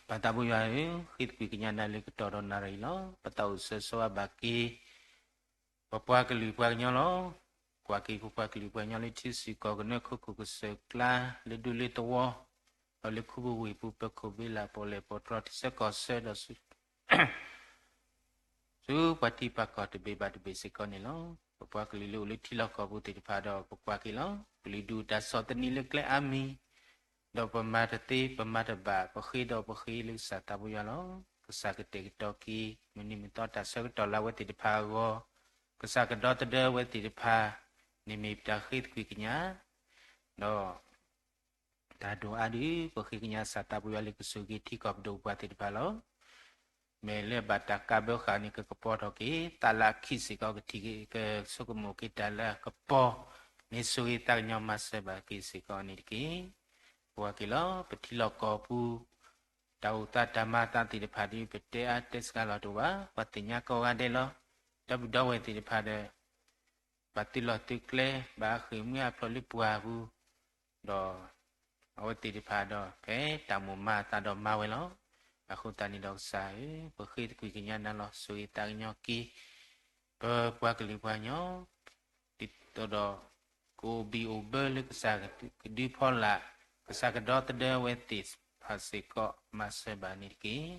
ပၢ်သးဘိယွၤဧၢ, ဃ့သကွံၢ်ကညးနၤလၢကတီၢ်ဒီးနၣ်ရံၣ်လီၤ. ပတၢ်အိၣ်ဆိၣ်ဂ့ၤဆိၣ်ဝါဘၣ်က့ၤ ပပှၤကလုာ်ပှၤကညီလီၤ. ကွၢ်က့ၤပပှၤကလုာ်ပှၤကညီလၢထံဆူၣ်ကီၢ်ကနၢ ခိခိၣ်ကစၢၢ်ကျါ လၢဒူလၢသဝီ, ဒီးလၢခူပူၤဝ့ၢ်ပူၤ ပၢၤခိၣ်ဘ့လး ပီၣ်လဲၣ်ပီၣ်တြီၤ ထံဆၢကီၢ်ဆၢဒီးဆူ ဆူပှၤထံပှၤကီၢ်တဘ့ၣ်ဘၣ်တဘ့ၣ်စ့ၢ်ကီးန့ၣ်လီၤ. ပပှၤကလုာ်လၢအိၣ်လၢထံလီၢ်ကီၢ်ပူၤသ့ၣ်တဖၣ်ဒီး ပကွၢ်က့ၤလီၤ. ကလုာ်ဒူၣ်တၢ်ဆီၣ်သနံးလၢကျဲအါမံၤ, ဒီးပမၤတသ့ပမၤတဘၣ် ပဃ့ဒီးပဃ့လၢကစၢ်သးဘိယွၤလီၤ. ကစၢ်ကတဲာ်ကတီၤက့ၤ မုၢ်နံၤမုၢ်သီတၢ်ဆၢကတီၢ်လၢအဝဲသ့ၣ်တဖၣ်အဂီၢ်, ကစၢ်ကဒီသဒၢအဝဲသ့ၣ်တဖၣ်န့ၣ်မ့ၢ်ပတၢ်ဃ့သကွံၢ်ကညး, ဒီး တၢ်ဒိၣ်အါဒုး ပဃ့ကညးကစၢ်သးဘိယွၤလၢကဆိၣ်ဂ့ၤထံကီၢ်ပဒိၣ်ပပှၢ်သ့ၣ်တဖၣ်လီၤ. မ့ၢ်လၢဘၣ်တၢ်ကးဘၢဃာ်န့ၣ် ကကပီၤထီၣ်က့ၤ သးလၢအခံစ့ၢ်ကီး ကထံၣ်က့ၤကဆိကမိၣ်က့ၤတၢ်လၢအကပီၤ, မ့ၢ်ဆိၣ်ဂ့ၤသးကညီၤမၤစၢၤဘၣ်က့ၤစ့ၢ်ကီးန့ၣ်တက့ၢ်. ပကွၢ်က့ၤလီၤ ပထံလီၢ်ကီၢ်ပူၤ တၢ်အိၣ်သးတၢ်မၤအသးသ့ၣ်တဖၣ်ဒီး ပတဲအါတဲစှၤလီၤတအိၣ်ဘၣ်. ပှၤသ့ၣ်ညါကိးဂၤဒဲးလီၤ. ဒီပုၢ်ဒီဝဲၢ်သ့ၣ်တဖၣ်ဒီး ဘၣ်သုးလီၢ်သုးကျဲ ဘၣ်ဃ့ၢ်မှံဟးဖျိးလၢပှၢ်ပူၤ, ဒီးအဝဲသ့ၣ်တဖၣ်ဒီး ဖဲတၢ်မိၣ်မၤအသးဒီးမၤဝဲလီၤ. အဃိသတးန့ၣ်ဒီးကစၢ်ဧၢ, ပဃ့သကွံၢ်ကညးနၤလီၤ. ဆိၣ်ဂ့ၤသးကညီၤက့ၤ ပပှၤကလုာ်ပှၤကညီ ဒ်သိးဒီး ကအိၣ်ဘံၣ်အိၣ်ဘၢလၢကစၢ်ကဒုဖီလာ်, ကစၢ်ကဒီသဒၢအဝဲသ့ၣ်တဖၣ်စ့ၢ်ကီး မၤစၢၤဘၣ်န့ၣ်တက့ၢ်.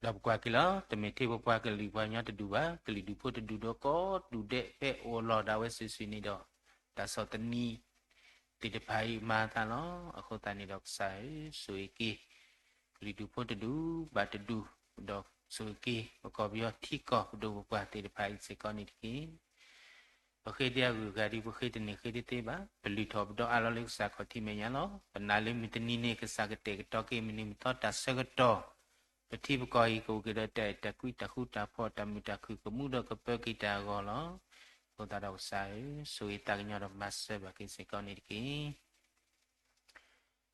ဒီးပကွၢ်က့ၤလီၤ, တမ့ၢ်ထဲပပှၤကလုာ်ပှၤကညီတဒူၣ်ဘၣ်, ကလုာ်ဒူၣ်ဖိတဒူၣ်ဒီး ကိးဒူၣ်ဒဲးဖဲအိၣ်လီၤဒၣ်ဝဲစုာ်စုာ်န့ၣ်ဒီး တၢ်ဆီၣ်သနံးသ့ၣ်တဖၣ်အံၤမၤအသးလီၤ. အဃိသတးန့ၣ်ဒီးကစၢ်ဧၢ, ဆိၣ်ဂ့ၤက့ၤ ကလုာ်ဒူၣ်ဖိတဒူၣ်ဘၣ်တဒူၣ်, ဒီးဆိၣ်ဂ့ၤက့ၤ ပကီၢ်ပယီၤထံကီၢ်ပဒိၣ်ပပှၢ်သ့ၣ်တဖၣ်အံၤစ့ၢ်ကီးန့ၣ်တက့ၢ်. ပဃ့ဒံးအဂုၤအဂၤဒီး ပဃ့တန့ၢ်ဃ့တသ့ဘၣ်, ပလုၢ်ထီၣ်ပဒီအါလီၤလၢကစၢ်ခီၣ်ထံးမဲာ်ညါလီၤ. ပနာ်လၢမုၢ်တနံၤန့ၣ် ကစၢ်ကတဲာ်ကတီၤက့ၤမုၢ်နံၤမုၢ်သီတၢ်ဆၢကတီၢ်, ပထံပကီၢ်အံၤကအိၣ်က့ၤဒီးတၢ်အဲၣ်တၢ်ကွံတၢ်ဃူတၢ်ဖိး တၢ်မုာ်တၢ်ခုၣ်ကမူဒီးကပၢက့ၤတၢ်အဂီၢ်လီၤ. အဃိသတးဒီးကစၢ်ဧၢ, ဆိၣ်ဂ့ၤသးကညီၤဒီးမၤစၢၤဘၣ်က့ၤစ့ၢ်ကီးန့ၣ်တက့ၢ်.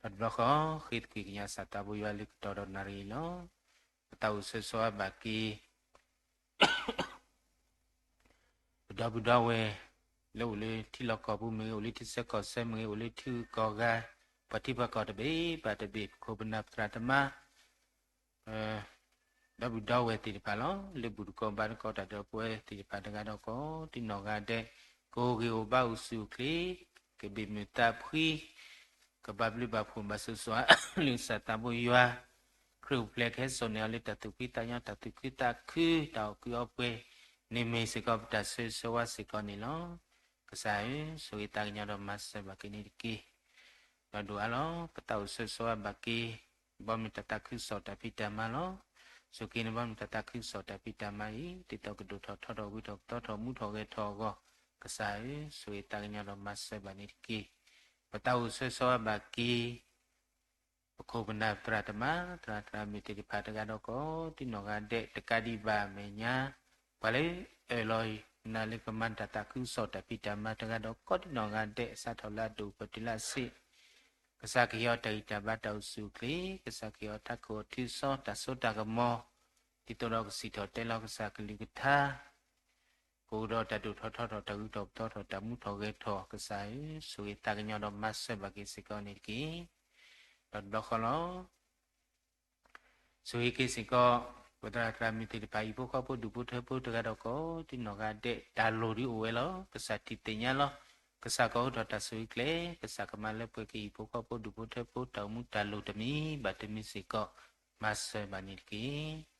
ဒီးတဘျီဃီ ဃ့သကွံၢ်ကညးကစၢ်သးဘိယွၤလၢကတီၢ်ဒီးနၣ်ရံၣ်လီၤ. ပတၢ်အိၣ်ဆိၣ်ဂ့ၤဆိၣ်ဝါဘၣ်က့ၤ ပဒီပုၢ်ဒီဝဲၢ် လၢအိၣ်လၢထံလီၢ်ကီၢ်ပူၤမ့ၢ်ဂ့ၤ, အိၣ်လၢထံဆၢကီၢ်ဆၢမ့ၢ်ဂ့ၤ, အိၣ်လၢထံဂုၤကီၢ်ဂၤ, ပှၤထံပှၤကီၢ်တဘ့ၣ်ဘၣ်တဘ့ၣ် ပခိၣ်ပနၢ်ပသရၣ်သမါ ဒီပုၢ်ဒီဝဲၢ်သ့ၣ်တဖၣ်လီၤ. လၢဘူၣ်တကီဘါတကီတၢ်ဒီပုၢ်ဝဲၢ်သ့ၣ်တဖၣ်တဂၤဒီး ကိးဒံနီၢ်ဂၤဒဲး ကအိၣ်ဂ့ၤအိၣ်ဘါအိၣ်ဆူၣ်အိၣ်ချ့ ကဘၣ်မုာ်သးဖှံ ကဘၣ်ဘျုးဘၣ်ဖှိၣ်ဘၣ်ဆိၣ်ဂ့ၤဆိၣ်ဝါ လၢကစၢ်သးဘိယွၤ ခရံာ်အိၣ်ဖျဲၣ်ကဟဲစိာ်န့ၢ်အီၤလၢတၢ်သူၣ်ဖှံသးညီ တၢ်သူၣ်ခုသးခု တၢ်အီၣ်ကုၢ်အီပှဲၤန့ၣ် မ့ၢ်စ့ၢ်ကီးပတၢ်ဆိၣ်ဂ့ၤဆိၣ်ဝါစ့ၢ်ကီးန့ၣ်လီၤ. ကစၢ်ဧၢ, ဆိၣ်ဂ့ၤသးကညီၤဒီးမၤစၢၤဘၣ်က့ၤန့ၣ်တက့ၢ်. ဒီးဒိၣ်အါလီၤ ပသးအိၣ်ဆိၣ်ဂ့ၤဆိၣ်ဝါဘၣ်က့ၤ ဘီမုၢ်တၢ်သးခုကစီၣ်တၢ်ဖံးတၢ်မၤလီၤ. ဆိၣ်ဂ့ၤန့ၢ်ဘီမုၢ်တၢ်သးခုကစီၣ်တၢ်ဖံးတၢ်မၤအံၤ ဒ်သိးကဒိၣ်ထီၣ်ထီထီၣ်ဝံၤထီၣ်ပသီထီၣ်မူထီၣ်ဂဲၤထီၣ်အဂီၢ်, ကစၢ်ဧၢ, ဆိၣ်ဂ့ၤသးကညီၤဒီးမၤစၢၤဘၣ်န့ၣ်တက့ၢ်. ပသးအိၣ်ဆိၣ်ဂ့ၤဆိၣ်ဝါဘၣ်က့ၤ ပခိၣ်ပနၢ်သရၣ်သမါ သရၣ်သရၣ်မုၣ်သ့ၣ်တဖၣ်တဂၤဒီး ကိးဒံနီၢ်ဂၤဒဲး တကးဒံးဘၣ်မဲာ်ညါ ပှၤလၢအၢၣ်လီၤနၤလၢကမၤတၢ်သးခုကစီၣ်တၢ်ဖံးတၢ်မၤတဂၤဒီး ကိးဒံနီၢ်ဂၤဒဲး စးထီၣ်လၢအဒိၣ်ပတုၤလၢအဆံး ကစၢ်ကဟ့ၣ်အီၤတၢ်ဂံၢ်တၢ်ဘါတၢ်အိၣ်ဆူၣ်အိၣ်ချ့, ကစၢ်ကဟ့ၣ်အီၤတၢ်ခုၣ်အီၤထုးစီ တၢ်စိတၢ်ကမီၤ, ဒ်သိးဒီးကစံၣ်ထီၣ်တဲလီၤကစၢ်ကလုၢ်ကထါ ကအိၣ်ဒီးတၢ်ဒိၣ်ထီၣ်ထီထီၣ် တၢ်ဂုၤထီၣ်ပသီထီၣ် တၢ်မူထီၣ်ဂဲၤထီၣ် ကစၢ်ဧၢ, ဆိၣ်ဂ့ၤသးကညီၤဒီးမၤစၢၤဘၣ်က့ၤစ့ၢ်ကီးန့ၣ်တက့ၢ်. ဒီးတဘျီဃီလီၤ. ဆိၣ်ဂ့ၤက့ၤစ့ၢ်ကီး ပသရၣ်သရၣ်မုၣ်သ့ၣ်တဖၣ် ဟံၣ်ဖိဃီဖိဒူၣ်ဖိထၢဖိတဂၤဒီး ကိးဒံနီၢ်ဂၤဒဲး တၢ်လိၣ်ဒုးအိၣ်ဝဲလီၤ. ကစၢ်ထံၣ်သ့ၣ်ညါလီၤ. ကစၢ်ကအိးထီၣ်တၢ်ဆိၣ်ဂ့ၤကျဲ, ကစၢ်ကမၤလၢပှဲၤက့ၤဟံၣ်ဖိဃီဖိဒူၣ်ဖိထၢဖိ တၢ်အိၣ်မူတၢ်လိၣ်တမံၤဘၣ်တမံၤစ့ၢ်ကီး မၤစၢၤဘၣ်န့ၣ်တက့ၢ်.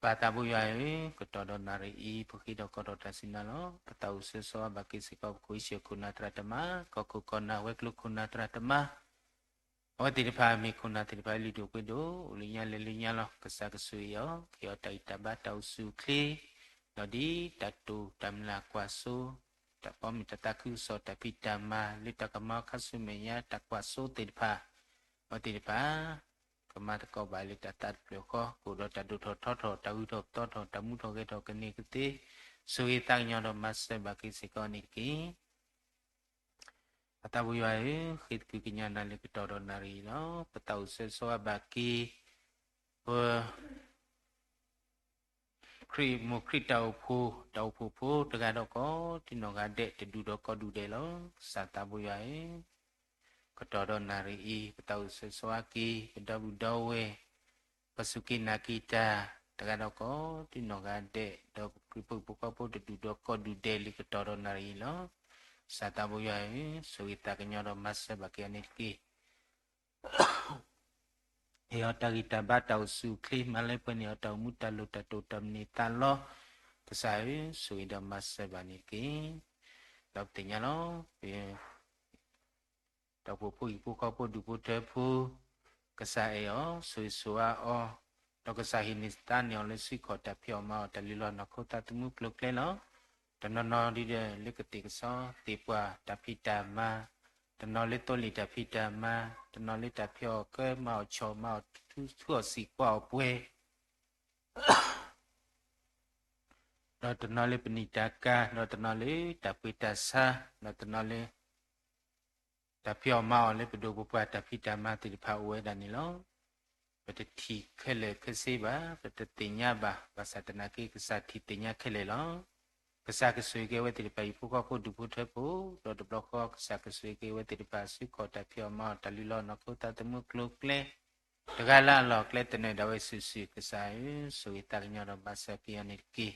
ပၢ်သးဘိယွၤဧၢ, ကတီၢ်ဒီးနၣ်ရံၣ်အံၤ ပဃ့ဒီးကိးထီၣ်တၢ်စံးနၤလီၤ. ပသးအိၣ်ဆိၣ်ဂ့ၤဆိၣ်ဝါဘၣ်က့ၤစ့ၢ်ကီး ပခိၣ်အံၣ်စၢၣ်ခိၣ်နၢ်သရၣ်သမါ, ကီၢ်ခိၣ်ကီၢ်နၢ်ဝဲၤကျိၤခိၣ်နၢ်သရၣ်သမါ, အဝဲသ့ၣ်တဖၣ်မ့ၢ်ခိၣ်နၢ်သ့ၣ်တဖၣ်လၢလုၢ်ဒိၣ်ပှ့ၤဒိၣ် အိၣ်လၢညါလဲၤလၢညါလီၤ. ကစၢ်ကဆိၣ်ဂ့ၤအီၤ, ကဟ့ၣ်အီၤတၢ်ဂံၢ်တၢ်ဘါတၢ်အိၣ်ဆူၣ်အိၣ်ချ့, ဒီးဒ်တၢ်တိာ်တၢ်မုၢ်လၢ်ကွၢ်စိ တၢ်ဘီမုၢ်တၢ်သးခုကစီၣ်တၢ်ဖံးတၢ်မၤ လၢတၢ်ကမၤအီၤခါဆူမဲာ်ညါ တၢ်ကွၢ်စိသ့ၣ်တဖၣ်, အဝဲသ့ၣ်တဖၣ် ကမၤသကိးဘၣ်လၢတၢ်သးတဖျၢၣ်ဃီ ကအိၣ်ဒီးတၢ်ဒိၣ်ထီၣ်ထီထီၣ် တၢ်ဂုၤထီၣ်ပသီထီၣ် တၢ်မူထီၣ်ဂဲၤထီၣ်ကန့ၢ်ကသ့, ဆိၣ်ဂ့ၤသးကညီၤဒီးမၤစၢၤဘၣ်က့ၤစ့ၢ်ကီးန့ၣ်တက့ၢ်. ပၢ်သးဘိယွၤဧၢ, ဃ့သကုၤကညးနၤလၢကတီၢ်ဒီးနၣ်ရံၣ်အံၤလီၤ. ပသးအိၣ်ဆိၣ်ဂ့ၤဆိၣ်ဝါဘၣ်က့ၤ ပ ခရံာ်မိၢ်ခရံာ်တၢ်အိၣ်ဖှိၣ် တၢ်အိၣ်ဖှိၣ်ဖိတဂၤဒီး ကိးဒံနီၢ်ဂၤဒဲး တဒူၣ်ဒီးကိးဒူၣ်ဒဲးလီၤ. ကစၢ်သးဘိယွၤဧၢ, ကတီၢ်ဒီးနၣ်ရံၣ်အံၤ ပသးအိၣ်ဆိၣ်ဂ့ၤဆိၣ်ဝါက့ၤ ပဒီပုၢ်ဒီဝဲၢ် ပစူၢ်က့ၤနာ်က့ၤတၢ်တဂၤဒီး ကိးဒံနီၢ်ဂၤဒဲး ဒီးပခရံာ်ဖိဟံၣ်ဖိဃီဖိ တဒူၣ်ဒီးကိးဒူၣ်ဒဲးလၢကတီၢ်ဒီးနၣ်ရံၣ်အံၤလီၤ. ကစၢ်သးဘိယွၤဧၢ, ဆိၣ်ဂ့ၤသးကညီၤဒီးမၤစၢၤဘၣ်က့ၤအီၤန့ၣ်တက့ၢ်. ဟ့ၣ်အီၤတၢ်ဂံၢ်တၢ်ဘါတၢ်အိၣ်ဆူၣ်အိၣ်ချ့ မၤလၢပှဲၤန့ၢ်အီၤတၢ်အိၣ်မူတၢ်လိၣ်တၢ်တိာ်တၢ်မုၢ်န့ၢ်သးလီ, ကစၢ်ဧၢ, ဆိၣ်ဂ့ၤဒီးမၤစၢၤဘၣ်န့ၣ်တက့ၢ်. ဒီးပသ့ၣ်ညါလီၤ. တၢ်အိၣ်ဖှိၣ်ဖိဟံၣ်ဖိဃီဖိဒူၣ်ဖိထၢဖိ, ကစၢ်အဲၣ်အီၤ ဆိၣ်ဂ့ၤဆိၣ်ဝါအီၤ, ဒီးကစၢ်ဟ့ၣ်န့ၢ်သါန့ၢ်အီၤလၢစုခီၣ်တၢ်ဖံးအီၣ်မၤအီၣ်တၢ်လုၢ်လီၢ်နီၢ်ခိသးသမူကျိၤကျဲလီၤ. တနီၤနီၤဒ်ဒီးလၢကသ့ၣ်ကစီသ့ၣ်ပှၢ်တၢ်ဖံးတၢ်မၤ, တနီၤလၢသိလ့ၣ်တၢ်ဖံးတၢ်မၤ, တနီၤလၢတၢ်ဖံးအီၣ်ကဲမၤအီၣ်ဆီၣ်မၤအီၣ်ထူထူအီၣ်စံာ်ကွၢ်အီၣ်ပှဲၤ ဒီးတနီၤလၢပနံၣ်တၢ်ကၤ, ဒီးတနီၤလၢတၢ်ပှ့ၤတၢ်ဆါ, ဒီးတနီၤလၢ တၢ်ဖံးအီၣ်မၤအီၣ်လၢပဒိၣ်ပပှၢ်တၢ်ဖံးတၢ်မၤသ့ၣ်တဖၣ်အိၣ်ဝဲဒၣ်န့ၣ်လီၤ. ပတထံၣ်ခဲလၢာ်ခဲဆ့ဘၣ်, ပတသ့ၣ်ညါဘၣ်, ဘၣ်ဆၣ်သနာ်က့ ကစၢ်ထံၣ်သ့ၣ်ညါခဲလၢာ်လီၤ. ကစၢ်ကဆိၣ်ဂ့ၤက့ၤအဝဲသ့ၣ်တဖၣ်ဟံၣ်ဖိဃီဖိဒူၣ်ဖိထၢဖိ, ဒီးတဘျီဃီ ကစၢ်ကဆိၣ်ဂ့ၤက့ၤအဝဲသ့ၣ်တဖၣ်စုခီၣ်တၢ်ဖံးအီၣ်မၤအီၣ်တၢ်လုၢ်လီၢ်နီၢ်ခိသးသမူကျိၤကျဲ တဂၤလၢ်လၢ်ကျဲသနၢၣ်ဒၣ်ဝဲစုာ်စုာ် ကစၢ်ဧၢ, ဆိၣ်ဂ့ၤသးကညီၤဒီးမၤစၢၤက့ၤအီၤန့ၣ်တက့ၢ်.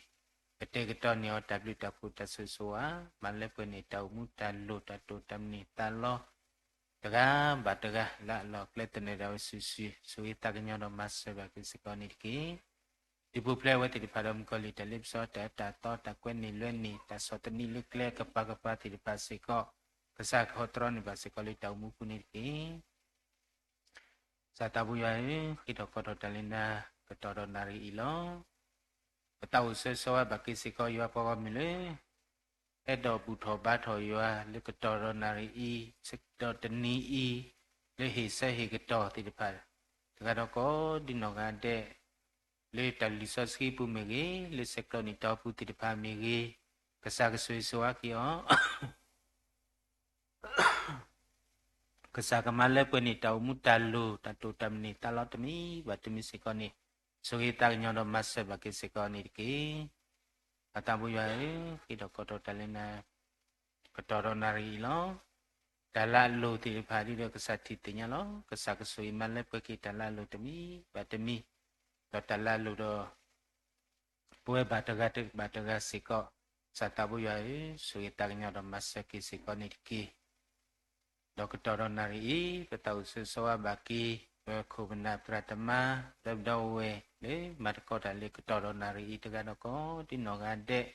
ကတဲာ်ကတီၤန့ၢ်အီၤတၢ်ဘျုးတၢ်ဖှိၣ်တၢ်ဆိၣ်ဂ့ၤဆိၣ်ဝါ, မၤလၢပှဲၤန့ၢ်တၢ်အိၣ်မူတၢ်လိၣ်တၢ်တိာ်တၢ်မုၢ်န့ၢ်သးလီ တဂၤဘၣ်တဂၤလၢ်လၢ်ကျဲသနၢၣ်ဒၣ်ဝဲစုာ်စုာ် ဆိၣ်ဂ့ၤသးကညီၤဒီးမၤစၢၤဘၣ်က့ၤစ့ၢ်ကီးန့ၣ်တက့ၢ်. ဒုးပူၤဖျဲးအဝဲသ့ၣ်တဖၣ်ဒီးမုၣ်ကီၤလံၢ်တၢ်လ့ပစီတၢ်အၢတၢ်သီ တၢ်ကွဲန့ၢ်လွဲန့ၢ် တၢ်ဆီၣ်သနံးလၢကျဲကပၤကပၤသ့ၣ်တဖၣ်စ့ၢ်ကီး ကစၢ်ကဟီတြီန့ၢ်ဘၣ်စ့ၢ်ကီးလၢတၢ်အိၣ်မူပူၤန့ၣ်တက့ၢ်. ကစၢ်သးဘိယွၤဧၢ, ဃ့ထီၣ်ကီထီၣ်တၢ်လၢနၤ ကတီၢ်ဒီးနၣ်ရံၣ်အံၤလီၤ. ပသးအိၣ်ဆိၣ်ဂ့ၤဆိၣ်ဝါဘၣ်က့ၤစ့ၢ်ကီးယွၤပှၤဂီၢ်မုၢ်လၢ အဲၣ်ဒိးဘူၣ်ထီၣ်ဘါထီၣ်ယွၤလၢကတီၢ်ဒီးနၣ်ရံၣ်အံၤ ဒီးတနံၤအံၤ လၢဟ့ၣ်ဆၢဟ့ၣ်ကတီၢ်သ့ၣ်တဖၣ် တဂၤဒီးကိးဒံနီၢ်ဂၤဒဲး လၢတၢ်လုၢ်စီဆှံပူၤမ့ၢ်ဂ့ၤ, လၢဆဲးကျိးန့ၢ်တၢ်အိၣ်ဖှိၣ်သ့ၣ်တဖၣ်မ့ၢ်ဂ့ၤ, ကစၢ်ကဆိၣ်ဂ့ၤဆိၣ်ဝါက့ၤအီၤ ကစၢ်ကမၤလၢပှဲၤန့ၢ်တၢ်အိၣ်မူတၢ်လိၣ် တၢ်တိာ်တၢ်မုၢ်န့ၢ်သးလီတမံၤဘၣ်တမံၤစ့ၢ်ကီးန့ၣ် ဆိၣ်ဂ့ၤသးကညီၤဒီးမၤစၢၤဘၣ်က့ၤစ့ၢ်ကီးန့ၣ်တက့ၢ်. ပၢ်သးဘိယွၤဧၢ, ဃ့ထီၣ်ကီထီၣ်တၢ်လၢနၤ ကတီၢ်ဒီးနၣ်ရံၣ်အံၤလီၤ. တၢ်လၢအလိၤသ့ၣ်တဖၣ်ဒ်ဒီးကစၢ်ထံၣ်သ့ၣ်ညါလီၤ. ကစၢ်ကဆိၣ်ဂ့ၤမၤလၢပှဲၤက့ၤတၢ်လၢအလိၤတမံၤဘၣ်တမံၤ, ဒီးတၢ်လၢအလိၤဒီး ပဝဲဘၣ်တဂၤဘၣ်တဂၤစ့ၢ်ကီး, ကစၢ်သးဘိယွၤဧၢ, ဆိၣ်ဂ့ၤသးကညီၤဒီးမၤစၢၤက့ၤစ့ၢ်ကီးန့ၣ်တက့ၢ်. ဒီးကတီၢ်ဒီးနၣ်ရံၣ်အံၤ ပသးအိၣ်ဆိၣ်ဂ့ၤဆိၣ်ဝါဘၣ်က့ၤ ပခိၣ်ပနၢ်သရၣ်သမါ လၢပဒီပုၢ်ဝဲၢ်လၢမၤသကိးတၢ်လၢကတီၢ်ဒီးနၣ်ရံၣ်အံၤ တဂၤဒီးကိးဒံနီၢ်ဂၤဒဲး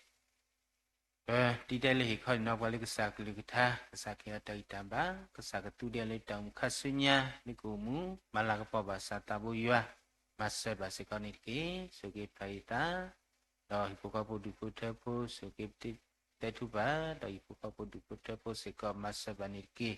ပတံၤတဲလၢဟ့ၣ်ခီဟ့ၣ်နီၤပှၤလၢကစၢ်ကလုၢ်ကထါ, ကစၢ်ကဟ့ၣ်အီၤတၢ်ဂံၢ်တၢ်ဘါ, ကစၢ်ကသူဒဲးလၢတၢ်အိၣ်မူခါဆူညါ လၢကအိၣ်မူ မၤလၤကပီၤဘၣ်ကစၢ်သးဘိယွၤ, မၤစၢၤဘၣ်စ့ၢ်ကီးန့ၣ်တက့ၢ်. ဆိၣ်ဂ့ၤဖျါယသး ဒီးဟံၣ်ဖိဃီဖိဒူၣ်ဖိထၢဖိ, ဆိၣ်ဂ့ၤပတဲထူပၢ် ဒီးဟံၣ်ဖိဃီဖိဒူၣ်ဖိထၢဖိစ့ၢ်ကီး မၤစၢၤဘၣ်န့ၣ်တက့ၢ်.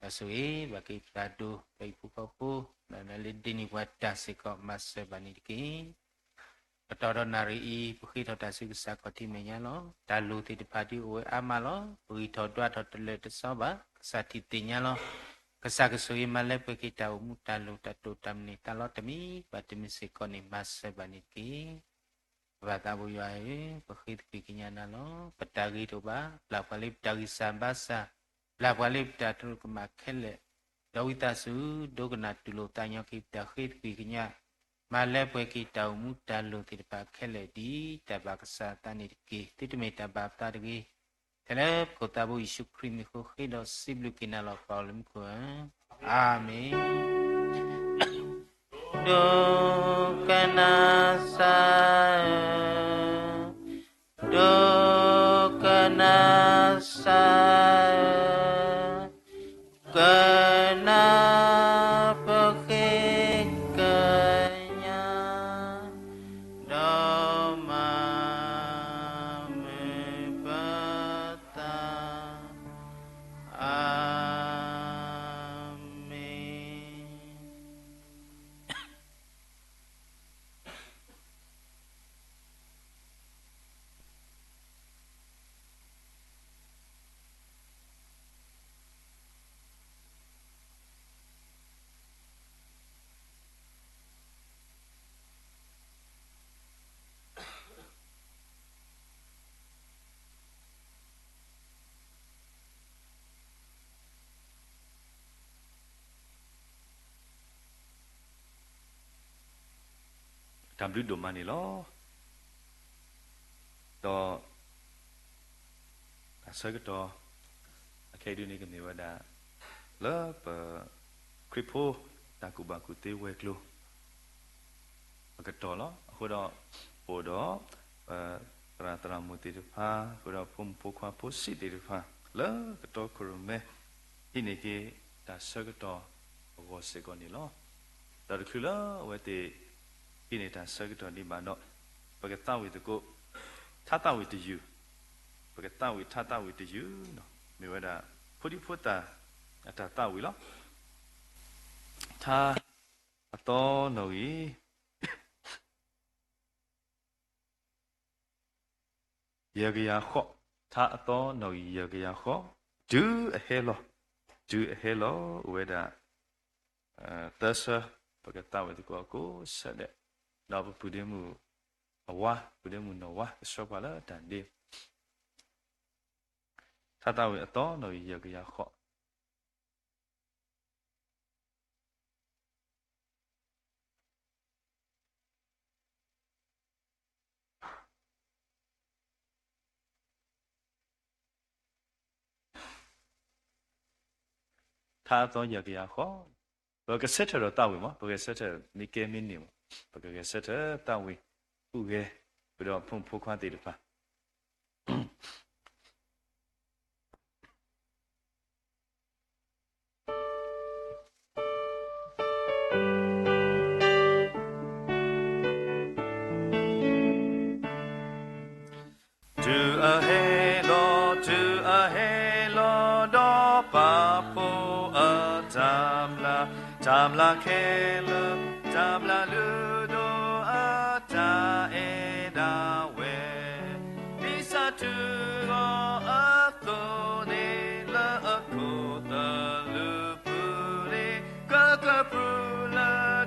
ဒီးဆိၣ်ဂ့ၤဘၣ်က့ၤပှၤဒိၣ် ဒီးဟံၣ်ဖိဃီဖိ လၢဒ့န့ၢ်ပှၤတၢ်စ့ၢ်ကီး မၤစၢၤဘၣ်န့ၣ်တက့ၢ်. ကတီၢ်ဒီးနၣ်ရံၣ်အံၤ ပဃ့ထီၣ်တၢ်ဆူကစၢ်ခီၣ်ထံးမဲာ်ညါလီၤ. တၢ်လိၣ်သ့ၣ်တဖၣ်ဒ်အိၣ်ဝဲအါမးလီၤ. ပဂံၢ်ထီၣ်ဒွးထီၣ်တလၢာ်တစီဘၣ်, ကစၢ်ထံၣ်သ့ၣ်ညါလီၤ. ကစၢ်ကဆိၣ်ဂ့ၤမၤလၢပှဲၤက့ၤတၢ်အိၣ်မူတၢ်လိၣ်တၢ်တိာ်တၢ်မုၢ်န့ၢ်သးလီတမံၤဘၣ်တမံၤစ့ၢ်ကီးန့ၣ် မၤစၢၤဘၣ်န့ၣ်တက့ၢ်. ပဘၣ်သးဘိယွၤဧၢ, ပဃ့သကွံၢ်ကညးနၤလီၤ. ပတၢ်ဂ့ၤတအိၣ်ဘၣ်, ဘျၣ်ပှၤလၢပတၢ်ဂံၢ်စၢ်ဘါစၢ်, ဘျၣ်ပှၤလၢပတၢ်တရူးကမၣ်ခဲလၢာ်, ဒီးဝံသးစူၤ ဒိကနၣ်တူၢ်လိာ်သးကညီၤက့ၤပတၢ်ဃ့သကွံၢ်ကညး, မၤလၢပှဲၤက့ၤတၢ်အိၣ်မူတၢ်လိၣ်သ့ၣ်တဖၣ်ခဲလၢာ် ဒ်တၢ်ဘၣ်ကစၢ်အသးန့ၣ်တက့ၢ်. သုတမ့ၢ်တၢ်ဘၣ်ပသးတဂ့ၤ. ထဲလၢပခိၣ်သးဘိယ့ၣ်ၡူးခရံာ်မံၤအဃိ ဃ့ဒီးစံးဘျုးက့ၤနၤလီၤ ပၢ်အိၣ်လၢမူခိၣ်ဧၢ, အၤမ့ၣ်. ဒိကနၣ်စၢ်ဧၢ, ဒိကနၣ်စၢ်ဧၢ, ကနၣ်ပဃ့ကညး, ဒီးမၤမုာ်ပသး, အၤမ့ၣ်. တၢ်ဘျုးဒိၣ်မးန့ၣ်လီၤ. ဒီး တၢ်ဆၢကတီၢ် အခဲအံၤဒုန့ၣ်ကမ့ၢ်ဝဲဒၣ် လၢပ ခရံာ်ဖိ တၢ်ကူၣ်ဘၣ်ကူၣ်သ့ဝဲၤကျိၤ အကတီၢ်လီၤ. အဃိဒီး ပအိၣ်ဒီး သရၣ်သရၣ်မုၣ်သ့ၣ်တဖၣ် အဃိဒီးဖိမုၣ်ဖိခွါဖိဆံးသ့ၣ်တဖၣ် လၢကတီၢ်ခိၣ်ရိၣ်မဲ ဟံးန့ၢ်က့ၤတၢ်ဆၢကတီၢ်အဂီၢ်စ့ၢ်ကီးန့ၣ်လီၤ. ဒီးတချုးလၢအဝဲသ့ၣ် ဟံးန့ၢ်တၢ်ဆၢကတီၢ်ဒံးဘၣ်ဒီး ပကသးဝံၣ်သကိး ထါသးဝံၣ်တယုၢ်, ပကသးဝံၣ်ထါသးဝံၣ်တယုၢ် မ့ၢ်ဝဲဒၣ် ဖိဒံဖိသၣ်အတၢ်သးဝံၣ်လီၤ. ထါအသီနီၣ်ဂံၢ် ယဲၢ်ကယၤဃိး, ထါအသီနီၣ်ဂံၢ်ယဲၢ်ကယၤဃိး, တုၤအဟဲလီၤ, တုၤအဟဲလီၤ အိၣ်ဝဲဒၣ် သၢဆၢ, ပကသးဝံၣ်သကိးအကိးဆၢဒဲး, ဒီးပပုၢ်ဒ့မုၣ်အဝါ, ပုၢ်ဒ့မုၣ်နီၢ်ဝါ ကဆှၢပှၤလၢတၢ်ဒ့, ထါသးဝံၣ်အသီနီၣ်ဂံၢ်ယဲၢ်ကယၤဃိး. ထါအသီယဲၢ်ကယၤဃိး, ပကဂဲၤဆၢထၢၣ်ဒီးသးဝံၣ်မး, ပဂဲၤဆၢထၢၣ်မ့ၢ်ကဲမ့ၢ်န့ၣ်မး, ပကဂဲၤဆၢထၢၣ်သးဝံၣ် ဟူးဂဲၤ ပဒီးဖိမုၣ်ဖိခွါသ့ၣ်တဖၣ် တုၤအဟဲလီၤ, တုၤအဟဲလီၤ, ဒီးပာ်ဖှိၣ်အတၢ်မျၢ်, တၢ်မျၢ်ခဲလၢာ်, တၢ်မျၢ်လုၢ်ဒိၣ်အတၢ်အဲၣ်ဒၣ်ဝဲ, ဒ်ဆၣ်ထူၣ်ဂီၤအသိးန့ၣ် လၢအခိၣ်သလုးပူၤန့ၣ် ကကပြုၢ်လၢ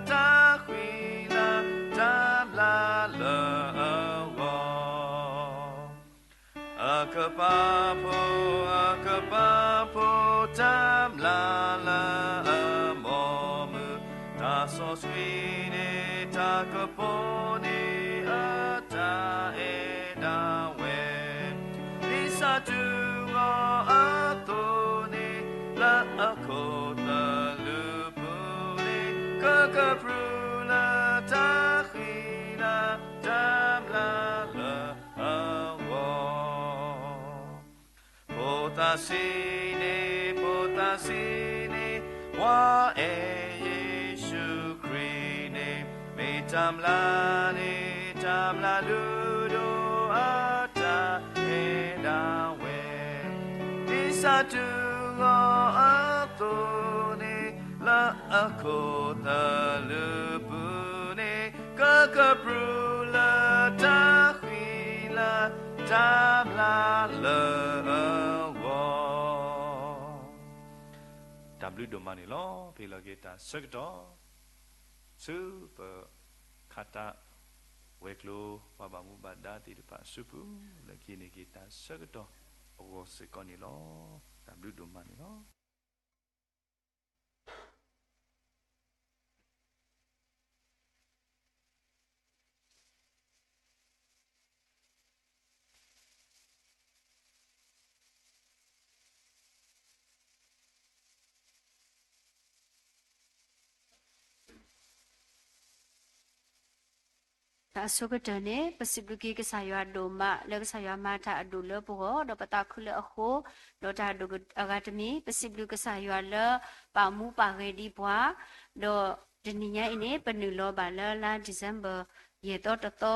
တၢ်ဃံလၤ တၢ်မျၢ်လၢအဂီၢ်, အကပၤ ဖိအကပၤဖိတၢ်မျၢ်လၢအမိၢ်မုၢ်, တၢ်စီဆှံန့ၣ် တၢ်ကပီၤန့ၣ်အတၢ်အဲၣ်ဒၣ်ဝဲ, ဒ်စးတူဂီၤအသိးန့ၣ် လၢအခိၣ်သလုးပူၤန့ၣ် ကကပြုၢ်လၢတၢ်ဃံလၤတၢ်မျၢ်လၢအဂီၢ်. ဖိသၣ်ဆံးန့ၣ်, ဖိသၣ်ဆံးန့ၣ်, ပှၤအဲၣ်ယ့ၣ်ၡူးခရံာ်န့ၣ်, မ့ၢ်တၢ်မျၢ်န့ၣ် တၢ်မျၢ်လုၢ်ဒိၣ်အတၢ်အဲၣ်ဒၣ်ဝဲ, ဒ်စးတူဂီၤအသိးန့ၣ် လၢအခိၣ်သလုးပူၤန့ၣ် ကကပြုၢ်လၢတၢ်ဃံလၤ တၢ်မျၢ်လၢအဂီၢ်. တၢ်ဘျုးဒိၣ်မးန့ၣ်လီၤ. ပဟ့ၣ်လီၤက့ၤတၢ်ဆၢကတီၢ် ဆူပ ခးတၢ်ဝဲၤကျိၤ ပှၤဘၣ်မူဘၣ်ဒါသ့ၣ်တဖၣ်အစုပူၤ လၢကဟံးန့ၢ်က့ၤတၢ်ဆၢကတီၢ်အဂီၢ်စ့ၢ်ကီးန့ၣ်လီၤ. တၢ်ဘျုးဒိၣ်မးန့ၣ်လီၤ. တၢ်အဆိကတၢၢ်န့ၣ် ပစံးဘျုးက့ၤကစၢ်ယွၤဒိၣ်မး လၢကစၢ်ယွၤမၤတၢ်အဒိၣ်လၢပဂီၢ် ဒီးပသးခုလၢအဃိ, ဒီးတၢ်အဒိၣ်အဂၤတမံၤ ပစံးဘျုးကစၢ်ယွၤလၢပာ်မူပာ်ဂဲၤဒံးပှၤ, ဒီးတနံၤညါအံၤန့ၣ် ပနုာ်လီၤဘၣ်လၢလါ December ယဲၢ်သီတသီ,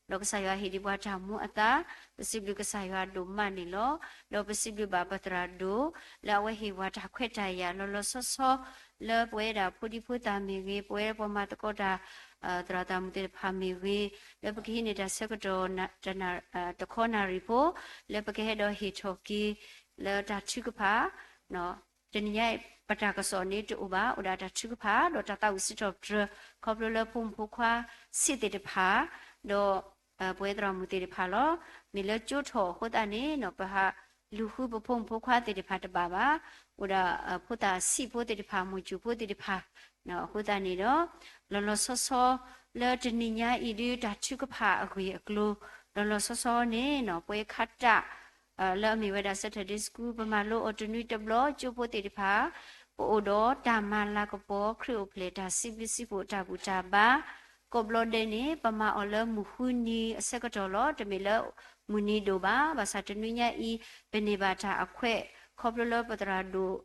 ဒီးကစၢ်ယွၤဟ့ၣ်ဒံးပှၤတၢ်မူအသါ, ပစံးဘျုးကစၢ်ယွၤဒိၣ်မးန့ၣ်လီၤ. ဒီးပစံးဘျုးဘၣ်ပသရၣ်ဒိၣ် လၢအဝဲဟ့ၣ်ပှၤတၢ်ခွဲးတၢ်ယာ်လီၤလီၤဆီဆီ လၢပဝဲဒၣ်ဖိဒံဖိသၣ်မ့ၢ်ဂ့ၤ, ပဝဲပှၤမၤသကိးတၢ် သရၣ်သရၣ်မုၣ်သ့ၣ်တဖၣ်မ့ၢ်ဂ့ၤ, လၢပကဟံးန့ၢ်တၢ်ဆၢကတီၢ် တနၣ်, တခီနၣ်ရံၣ်ဖိ, လၢပကဟဲဒီးဟ့ၣ်ထီၣ်က့ၤ လၢတၢ်ထုကဖၣ်, တနံၤညါအံၤ ပတၢ်ကစီၣ်န့ၣ်တအိၣ်ဘၣ်, အိၣ်ဒၣ်တၢ်ထုကဖၣ် ဒီးတၢ်သးဝံၣ်စံးထီၣ်ပတြၢၤ ခီဖျိလၢဖိမုၣ်ဖိခွါဆံးသ့ၣ်တဖၣ်, ဒီး ပဝဲသရၣ်မုၣ်သ့ၣ်တဖၣ်လီၤ. မ့ၢ်လၢကၠိထီၣ်အဃိသတးန့ၣ် ပဟးလူၤဃုပဖိမုၣ်ဖိခွါသ့ၣ်တဖၣ်တဘၣ်ဘၣ်. အိၣ်ဒၣ်ဖိသၣ်ဆံးဖိသ့ၣ်တဖၣ် မိၢ်စူၣ်ဖိသ့ၣ်တဖၣ်, အဃိသတးန့ၣ်ဒီး လီၤလီၤဆီဆီ လၢတနံၤညါအံၤဒုး တၢ်ထုကဖၣ်အဂ့ၢ်အကျိၤ လီၤလီၤဆီဆီန့ၣ် ပဝဲခးတၢ် လၢအမ့ၢ်ဝဲဒၣ် Saturday School ပမၤလိအီၤတနွံတဘျီ ကၠိဖိသ့ၣ်တဖၣ် ပအိၣ်ဒီးတၢ်မၤလၤကပီၤ ခရံာ်အိၣ်ဖျဲၣ်တၢ်စံးဘျုးစံးဖှိၣ်တၢ်ဘူၣ်တၢ်ဘါ ကိးဘျီဒဲးန့ၣ် ပမၤအီၤလၢမုၢ်ဃုနံၤအဆၢကတီၢ်လီၤ. တမ့ၢ်လၢမုၢ်နံၤဒိၣ်ဘၣ်. ဘၣ်ဆၣ်တနွံညါအံၤ ပန့ၢ်ဘၣ်တၢ်အခွဲး ခီဖျိလၢပသရၣ်ဒိၣ်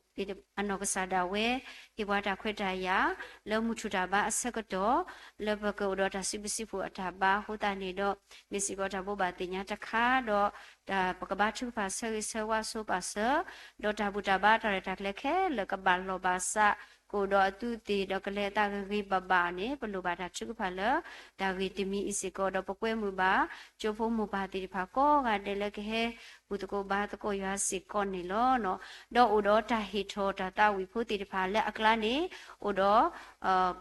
အနီၢ်ကစၢ်ဒၣ်ဝဲ ဟ့ၣ်ပှၤတၢ်ခွဲးတၢ်ယာ် လၢမုၢ်ထူၣ်တၢ်ဘါအဆၢကတီၢ် လၢပကအိၣ်ဒီးတၢ်စံးဘျုးစံးဖှိၣ်အတၢ်ဘါအဃိသတးန့ၣ်ဒီး မ့ၢ်စ့ၢ်ကီးတၢ်ဘိးဘၣ်သ့ၣ်ညါတခါဒီး တၢ်ပကဘါထုကဖၣ်ဆၢဂ့ၤဆၢဝါဆိပာ်စၢၤ ဒီးတၢ်ဘူၣ်တၢ်ဘါတၢ်ရဲၣ်တၢ်ကျဲၤခဲလၢာ်ကဘၣ်လီၢ်ဘၣ်စး ကအိၣ်ဒီးအသူးအသ့ၣ်ဒီးကလဲၤအသးဂ့ၤဂ့ၤဘၣ်ဘၣ်န့ၣ် ပလိၣ်ဘၣ်တၢ်ထုကဖၣ်လၢ တၢ်ဂ့ၢ်တမံၤအံၤစ့ၢ်ကီး ဒီးပကွဲမုာ်ဘၣ် ကၠိဖိမိၢ်ပၢ်သ့ၣ်တဖၣ်ကိးဂၤဒဲးလၢကဟဲ ဘူၣ်သကိးဘါသကိးယွၤစ့ၢ်ကီးန့ၣ်လီၤ. ဒီးအိၣ်ဒီးတၢ်ဟ့ၣ်ထီၣ်တၢ်သးဝံၣ်ဖိသ့ၣ်တဖၣ်လၢအကျါန့ၣ် အိၣ်ဒီး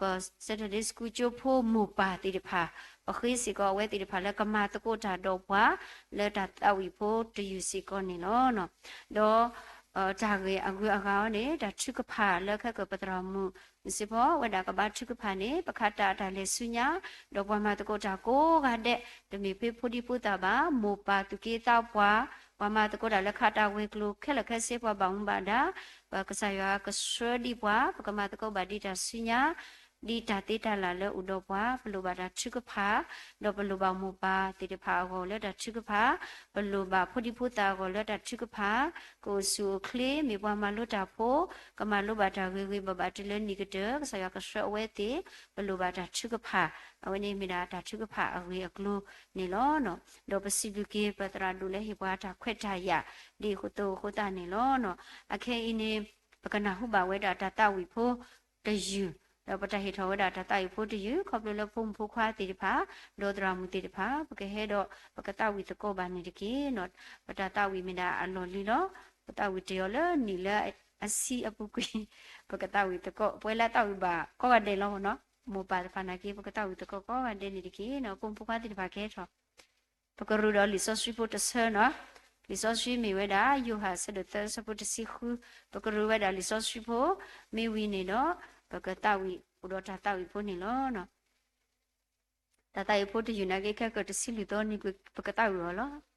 ပ Saturday School ကၠိဖိမိၢ်ပၢ်သ့ၣ်တဖၣ် ပဃ့စ့ၢ်ကီးအဝဲသ့ၣ်တဖၣ်လၢကမၤသကိးတၢ်ဒီးပှၤ လၢတၢ်သးဝံၣ်ဖိတယုၢ်စ့ၢ်ကီးန့ၣ်လီၤ. ဒီး တၢ်ဂ့ၢ်အဂုၤအဂၤအံၤန့ၣ် တၢ်ထုကဖၣ်လၢခဲကၢၣ်ပသရၣ်မုၣ် မ့ၢ်စ့ၢ်ကီးဝဲဒၣ်ကဘါထုကဖၣ်န့ၣ် ပခးတၢ်အတၢ်လဲၤဆူညါ ဒီးပှၤမၤသကိးတၢ်ကိးဂၤဒဲး တမ့ၢ်ဖဲဖိဒံဖိသၣ်ဘၣ် မိၢ်ပၢ်သူၣ်က့သးပှၢ် ပှၤမၤသကိးတၢ်လၢခးတၢ်ဝဲၤကျိၤခဲလၢာ်ခဲဆ့ ပှၤဘၣ်မူဘၣ်ဒါ ပကစၢ်ယွၤကဆှၢဒံးပှၤ ပကမၤသကိးဘၣ်ဒ်တၢ်ဆူညါ ဒ်တၢ်သ့တၢ်လၢ်လၢအိၣ်ဒီးပှၤ ပလိၣ်ဘၣ်တၢ်ထုကဖၣ် ဒီးပလိၣ်ဘၣ်မိၢ်ပၢ်သ့ၣ်တဖၣ်အဂီၢ်လၢတၢ်ထုကဖၣ် ပလိၣ်ဘၣ်ဖိဒံဖိသၣ်အဂီၢ်လၢတၢ်ထုကဖၣ် ကအိၣ်ဆူၣ်အိၣ်ချ့ မ့ၢ်ပှၤမၤလိတၢ်ဖိ ကမၤလိဘၣ်တၢ်ဂ့ၤဂ့ၤဘၣ်ဘၣ်တုၤလၢနံၣ်ကတၢၢ် ကစၢ်ယွၤကဆှၢအဝဲသ့ၣ် ပလိၣ်ဘၣ်တၢ်ထုကဖၣ် အဝဲန့ၣ်မ့ၢ်ဒၣ်တၢ်ထုကဖၣ်အဂ့ၢ်အကျိၤန့ၣ်လီၤ. ဒီးပစံးဘျုးက့ၤပသရၣ်ဒိၣ်လၢဟ့ၣ်ပှၤတၢ်ခွဲးတၢ်ယာ် ဒ်အသိးအဃိသတးန့ၣ်လီၤ. အခဲအံၤန့ၣ် ပကနၢ်ဟူဘၣ်ဝဲဒၣ်တၢ်သးဝံၣ်ဖိတယုၢ် ဒီးပတၢ်ဟ့ၣ်ထီၣ်ဝဲဒၣ်တၢ်သးဝံၣ်ဖိတယုၢ် ခီဖျိလၢဖိမုၣ်ဖိခွါသ့ၣ်တဖၣ် ဒီးသရၣ်မုၣ်သ့ၣ်တဖၣ် ပကဟဲဒီး ပကသးဝံၣ်သကိးဘၣ်န့ၣ်တက့ၢ်. ပတၢ်သးဝံၣ်မ့ၢ်ဒၣ်အလီၢ်လံၤလီၤ. ပသးဝံၣ်တ့ၢ်အီၤလၢနံၣ်လၢအဆံအပူၤကွံာ် ပကသးဝံၣ်သကိး ပဝဲလၢသးဝံၣ်ဘၣ်ကိးဂၤဒဲးလီၤနီၤ. မိၢ်ပၢ်တဖၣ်နာ်က့ ပကသးဝံၣ်သကိးကိးဂၤဒဲးန့ၣ်တက့ၢ်. ဖိမုၣ်ဖိခွါသ့ၣ်တဖၣ်ကဟဲထီၣ် ပကရူးဒီးလံာ်စီဆှံဖိတဆၢနီၤ. လံာ်စီဆှံမ့ၢ်ဝဲဒၣ် ယိၤဟၣ်အဆၢဒိၣ်သၢ အဆၢဖိတဆံဃု, ပကရူးဝဲဒၣ်လံာ်စီဆှံဖိ, မ့ၢ်ဝံၤန့ၣ်ဒီး ပကသးဝံၣ်အိၣ်ဒီးတၢ်သးဝံၣ်ဖိန့ၣ်လီၤ. တၢ်သးဝံၣ်ဖိတယုၢ်နာ်က့ ခဲကတဆံလွံၢ်သီနံၤ ပကသးဝံၣ်အီၤလီၤ.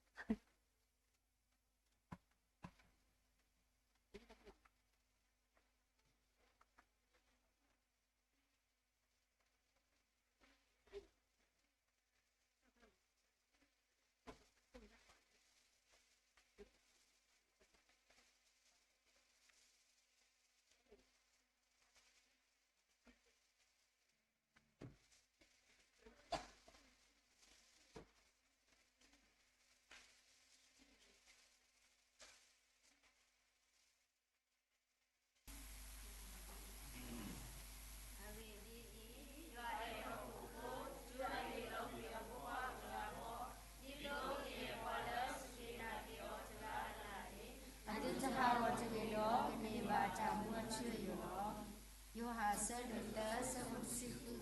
အသုတဟးဂီၤတဂ့ၤဒီး ကန့ၢ်ဘၣ်တၢ်မူအထူအယိာ်လီၤ. ယိၤဟၣ်အဆၢဒိၣ်သၢ အဆၢဖိတဆံဃု.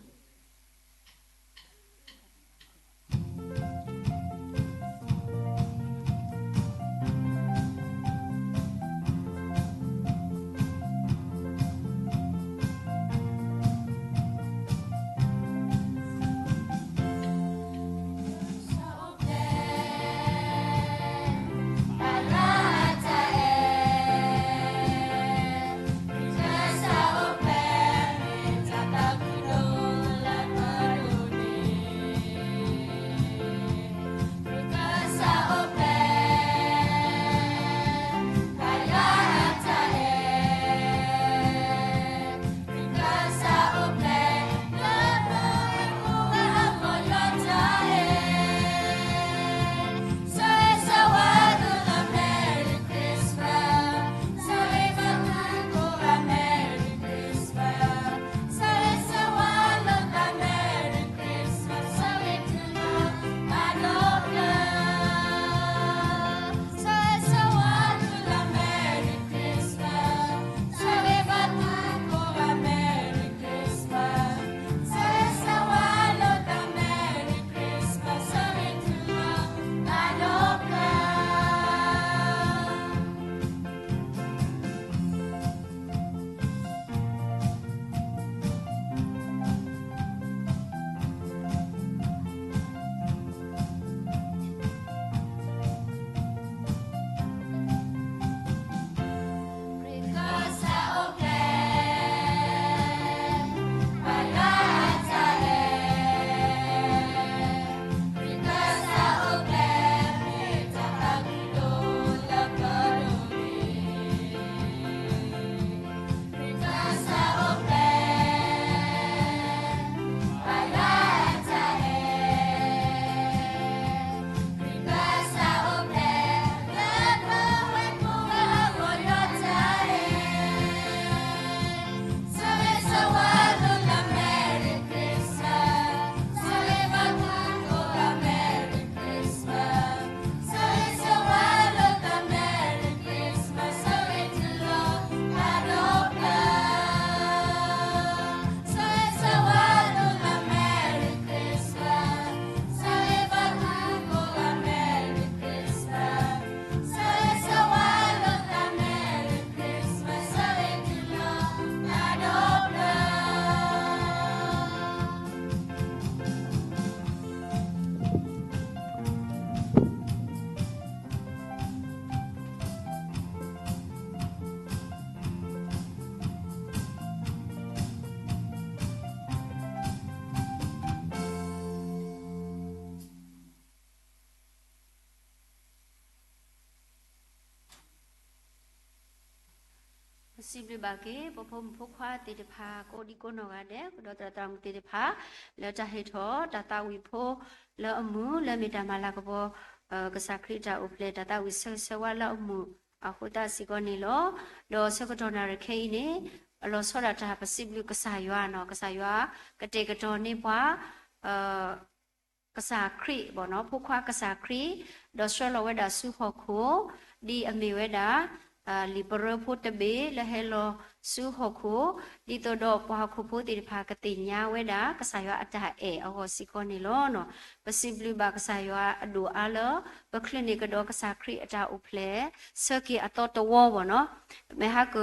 ပစံးဘျုးဘၣ်က့ၤ ပဖိမုၣ်ဖိခွါသ့ၣ်တဖၣ် ကိးဒံကိးနီၢ်ဂၤဒဲး ဒီးသရၣ်သရၣ်မုၣ်သ့ၣ်တဖၣ် လၢတၢ်ဟ့ၣ်ထီၣ်တၢ်သးဝံၣ်ဖိလၢအမုာ် လၢမ့ၢ်တၢ်မၤလၤကပီၤ ကစၢ်ခရံာ်အတၢ်အိၣ်ဖျဲၣ် တၢ်သးဝံၣ်ဆၢဂ့ၤဆၢဝါလၢအမုာ်အဃိသတးစ့ၢ်ကီးန့ၣ်လီၤ. ဒီးဆၢကတီၢ်နၣ်ရံၣ်ခဲအံၤန့ၣ် အလီၤဆီဒၣ်တၢ်ပစံးဘျုးကစၢ်ယွၤနီၤ, ကစၢ်ယွၤကတဲာ်ကတီၤန့ၢ်ပှၤ ကစၢ်ခရံာ်ဘၣ်နီၤ, ဖိခွါကစၢ်ခရံာ်, ဒီးဆှၢလီၤဝဲဒၣ်ဆူဟီၣ်ခိၣ် ဒ်အမ့ၢ်ဝဲဒၣ် လံာ်ပရၢဖိတဘ့ၣ်လၢဟဲလီၤဆူဟီၣ်ခိၣ်, ဒ်သိးဒီးပှၤဟီၣ်ခိၣ်ဖိသ့ၣ်တဖၣ်ကသ့ၣ်ညါဝဲဒၣ် ကစၢ်ယွၤအတၢ်အဲၣ်အဂီၢ်စ့ၢ်ကီးန့ၣ်လီၤ. ပစံးဘျုးဘၣ်ကစၢ်ယွၤအဒိၣ်အါလၢ ပချုးန့ၢ်ကဒီးကစၢ်ခရံာ်အတၢ်အိၣ်ဖျဲၣ် ဆၢက့ၤအသီတဝီဘၣ်နီၤ. မ့ၢ်ဟးက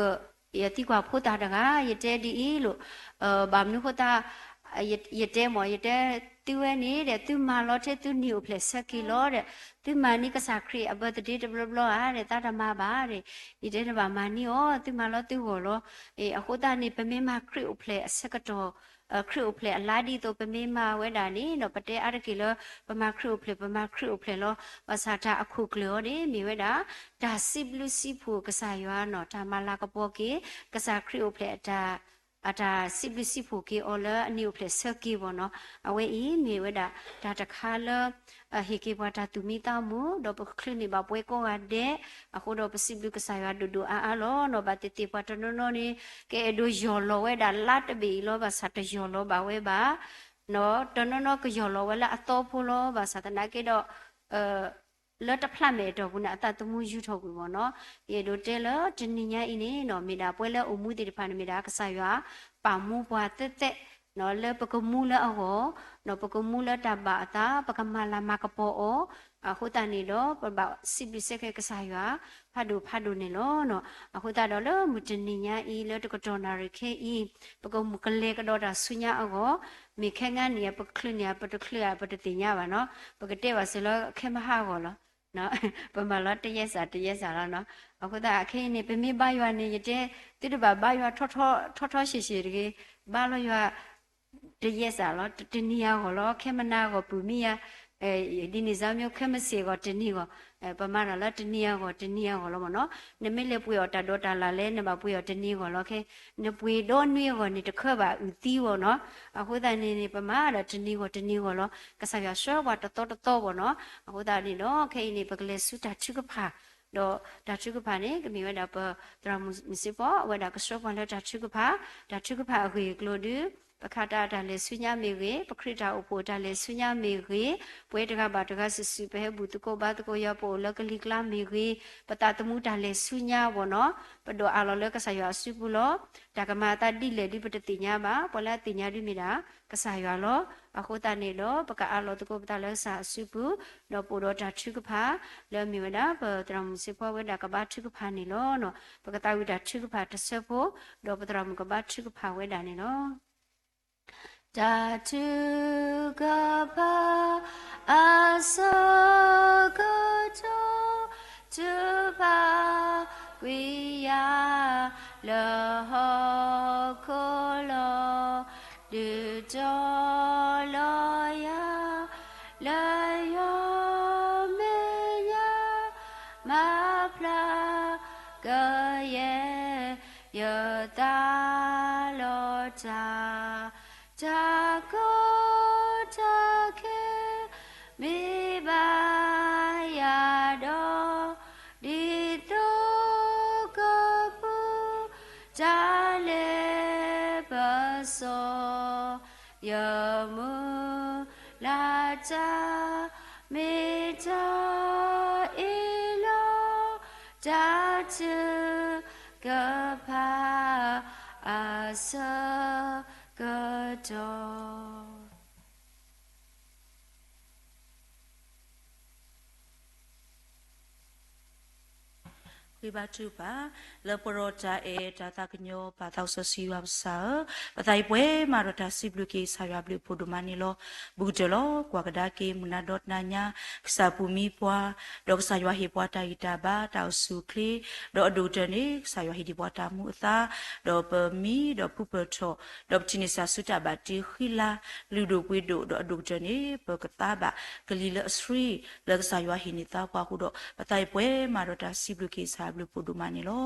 ယသံကွၢ်ဖိသၣ်တဂၤ ယတဲဒ်အံၤလိၤ, ဘၣ်မနုၤဃိသတး ယတဲမ့ၢ် ယတဲ သုဝဲန့ၣ်ဒီး သုမၤလီၤထဲသုနံၣ်အိၣ်ဖျဲၣ်ဆၢက့ၤလီၤဒီး, သုမၤန့ၢ်ကစၢ်ခရံာ်အ birthday တဘျီဘျီဧါဒီး သးတမၤဘၣ်ဒီး, ယတဲတဘၣ်မၤန့ၢ်အီၤ သုမၤလီၤသုဂီၢ်လီၤ. အဃိသတးန့ၣ် ပမ့ၢ်မၤခရံာ်အိၣ်ဖျဲၣ်အဆၢကတီၢ် ခရံာ်အိၣ်ဖျဲၣ်အလါဒ်သိးပမ့ၢ်မၤဝဲဒၣ်န့ၣ်ဒီး ပတဲအါတက့ၢ်လၢ ပမၤခရံာ်အိၣ်ဖျဲၣ် ပမၤခရံာ်အိၣ်ဖျဲၣ်လီၤ. ဘၣ်ဆၣ်တၢ်အခိၣ်ကျၢၢ်အီၤန့ၣ် မ့ၢ်ဝဲဒၣ် တၢ်စံးဘျုးစံးဖှိၣ်ကစၢ်ယွၤနီၤ, တၢ်မၤလၤကပီၤက့ၤ ကစၢ်ခရံာ်အိၣ်ဖျဲၣ်အတၢ် အတၢ်စံးဘျုးစံးဖှိၣ်က့ၤအီၤလၢအနံၣ်အိၣ်ဖျဲၣ်ဆၢက့ၤဘၣ်နီၤ. အဝဲအံၤမ့ၢ်ဝဲဒၣ် တၢ်တခါလၢ ဟ့ၣ်က့ၤပှၤတၢ်သူၣ်မံသးမုာ် ဒီးပချုးန့ၢ်ဘၣ်ပှၤကိးဂၤဒဲး, အဃိဒီးပစံးဘျုးကစၢ်ယွၤဒိၣ်ဒိၣ်အါအါလီၤနီၤ. ဘၣ်သ့ၣ်သ့ၣ်ပှၤတနီၤနီၤန့ၣ် ကအဲၣ်ဒိးယီၢ်လီၤဝဲဒၣ်လါတဘ့ၣ်အံၤလီၤ, ဘၣ်ဆၣ်တယီၢ်လီၤဘၣ်ဝဲဘၣ် တနီၤနီၤကယီၢ်လီၤဝဲလၢအသီဖိလီၤ. ဘၣ်ဆၣ်သနာ်က့ဒီး လၢတဖျးမဲာ်အတီၢ်ပူၤန့ၣ် အသးသမူယူၢ်ထီၣ်ကွံာ်မ့ၢ်နီၤ. ယအဲၣ်ဒိးတဲလၢတနံၤညါအံၤန့ၣ်နီၤ မ့ၢ်ဒၣ်ပှၤလၢအိၣ်မူသ့ၣ်တဖၣ်န့ၣ် မ့ၢ်ဒၣ်ကစၢ်ယွၤ ပာ်မူပှၤသ့သ့ လၢပကမူလၢအဂီၢ်, ပကမူလၢတၢ်ဘၣ်အသး, ပကမၤလၤမၤကပီၤအီၤ, အဃိသတးန့ၣ်ဒီး ပဘၣ်စံးဘျုးစ့ၢ်ကီးကစၢ်ယွၤ ဖးဒိၣ်ဖးဒိၣ်န့ၣ်လီၤ. အဃိသတးဒီးလၢမုၢ်တနံၤညါအံၤ လၢတကတီၢ်နၣ်ရံၣ်ခဲအံၤ ပကမုၢ်ကလဲၤကဒီးတၢ်ဆူညါအဂီၢ်, မ့ၢ်ခဲငါန့ၣ် ပချုးန့ၢ်ဧါ ပတချုးဧါ ပတသ့ၣ်ညါဘၣ်နီၤ. ပကတဲဘၣ်စ့ၢ်လၢခဲမဟါအဂီၢ်လီၤ. ပမၤလီၤတယဲစးတယဲစးလီၤနီၤ. အဃိသတးခဲအံၤန့ၣ် ပမ့ၢ်ဘါယွၤန့ၣ် ယတဲ သုတဘၣ်ဘါယွၤထီထီဆံးဆံးတဂ့ၤ, ဘါလီၤယွၤ တယဲစးလီၤ, တနံၤအဂီၢ်လီၤ, ခဲမနၤအဂီၢ်ပုၢ်မံယၤ, ဒ်န့ၣ်စ့ၢ်မ့ၢ် ခဲမုၢ်ဆ့ၣ်အဂီၢ်တနံၤအဂီၢ်, ပမၤတၢ်လၢတနံၤအဂီၢ်တနံၤအဂီၢ်လီၤမ့ၢ်နီၤ. နမ့ၢ်လဲၤပှ့ၤအီၣ်တၢ်ဒိးတၢ်လၣ်လဲၣ် နဘၣ်ပှ့ၤအီၣ်တနံၤအဂီၢ်လီၤ. ခဲ နပှ့ၤဒီနွံအဂီၢ်န့ၣ် တခၢဘၣ်အုၣ်သံအီၤနီၤ. အဃိသတးန့ၣ်န့ၣ် ပမၤဒီးတနံၤအဂီၢ်တနံၤအဂီၢ်လီၤ. ကစၢ်ယွၤဆှၢပှၤတသီတသီဘၣ်နီၤ. အဃိသတးန့ၣ်ဒီး ခဲအံၤန့ၣ် ပကလဲၤဆူတၢ်ထုကဖၣ် ဒီးတၢ်ထုကဖၣ်န့ၣ် ကမ့ၢ်ဝဲဒၣ်ပသရၣ်မုၣ်စ့ဖီ အဝဲဒၣ်ကဆှၢပှၤလၢတၢ်ထုကဖၣ်, တၢ်ထုကဖၣ်အဂ့ၢ်အကျိၤဒုး ပခါတၢ်တၢ်လဲၤဆူညါမ့ၢ်ဂ့ၤ, ပခရံာ်တၢ်အိၣ်ဖှိၣ်တၢ်လဲၤဆူညါမ့ၢ်ဂ့ၤ, ပဝဲတဂၤဘၣ်တဂၤစုာ်စုာ် ပဟဲဘူၣ်သကိးဘါသကိးယွၤ ပအိၣ်လၢကလံၤကျါမ့ၢ်ဂ့ၤ, ပသးသမူတၢ်လဲၤဆူညါဘၣ်နီၤ, ပဒိးအးလီၤလၢကစၢ်ယွၤအစုပူၤလီၤ. တၢ်ကမၤအသးဒ်လဲၣ်ဒုးပတသ့ၣ်ညါဘၣ်, ပှၤလၢအသ့ၣ်ညါဒုးမ့ၢ်ဒၣ် ကစၢ်ယွၤလီၤ. အဃိသတးန့ၣ်ဒီး ပကအးလီၤသကိးပသးလၢကစၢ်အစုပူၤ, ဒီးပအိၣ်ဒီးတၢ်ထုကဖၣ် လၢမ့ၢ်ဝဲဒၣ် ပသရၣ်မုၣ်စ့ဖီဝဲဒၣ်ကဘါထုကဖၣ်န့ၣ်လီၤ. ပကသးဝံၣ်တၢ်ထုကဖၣ်တဆၢဖိ, ဒီးပသရၣ်မုၣ်ကဘါထုကဖၣ်ဝဲဒၣ်န့ၣ်လီၤ. တၢ်ထုကဖၣ်အဆၢကတီၢ်, ထုကဖၣ်ကွံာ်ယၤလၢဟီၣ်ခိၣ်လီၤ. ဒုးတီၤလီၤယၤ လၢယွၤမဲာ်ညါ မၤဖျါကယဲၢ် ယသးလီၤတၢ်, တၢ်ကီတၢ်ခဲ မ့ၢ်ဘၣ်ယၤဒီး ဒ်သိးကပူၤ တၢ်လဲၤပစီ ယမုၢ်လၢ်တၢ် မ့ၢ်တၢ်အ့ၣ်လိာ် တၢ်ထုကဖၣ် အဆၢကတီၢ် ဃ့ဘါထုကဖၣ်, လၢပှဲၤဒီးတၢ်အဲၣ်တၢ်သးကညီၤ ပၢ်သးစီဆှံယွၤပစၢ်ဧၢ, ပသးအံၤပှဲၤမးဒီးတၢ်စံးဘျုးက့ၤကစၢ်ယွၤဘျုးဖှိၣ်ဒိၣ်မးန့ၣ်လီၤ. ဘူးကတၢၢ်လီၤ ကွၢ်ကဒါက့ၤမုၢ်နၤဒီတနၤညါ, ကစၢ်ပူၤမံပှၤ, ဒီးကစၢ်ယွၤဟ့ၣ်ပှၤတၢ်ဂံၢ်တၢ်ဘါ တၢ်အိၣ်ဆူၣ်အိၣ်ချ့, ဒီးအဒိၣ်ကတၢၢ်န့ၣ် ကစၢ်ယွၤဟ့ၣ်ဒံးပှၤတၢ်မူအသါ, ဒီးပမံဒီးဖုပၢၢ်ထီၣ်, ဒီးပထံၣ်န့ၢ်စၢ်ဆူတၢ်ဘၣ်တ့ဃံလၤ, လုၢ်ဒိၣ်ပှ့ၤဒိၣ်, ဒီးအဒိၣ်ကတၢၢ်န့ၣ် ပကသါဘၣ်ကလံၤလၢအဆှံ လၢကစၢ်ယွၤဟ့ၣ်န့ၢ်သါပှၤအဃိဒီး ပသးအံၤပှဲၤမးဒီးတၢ်စံးဘျုးက့ၤကစၢ်ဘျုးဖှိၣ်ဒိၣ်မးန့ၣ်လီၤ.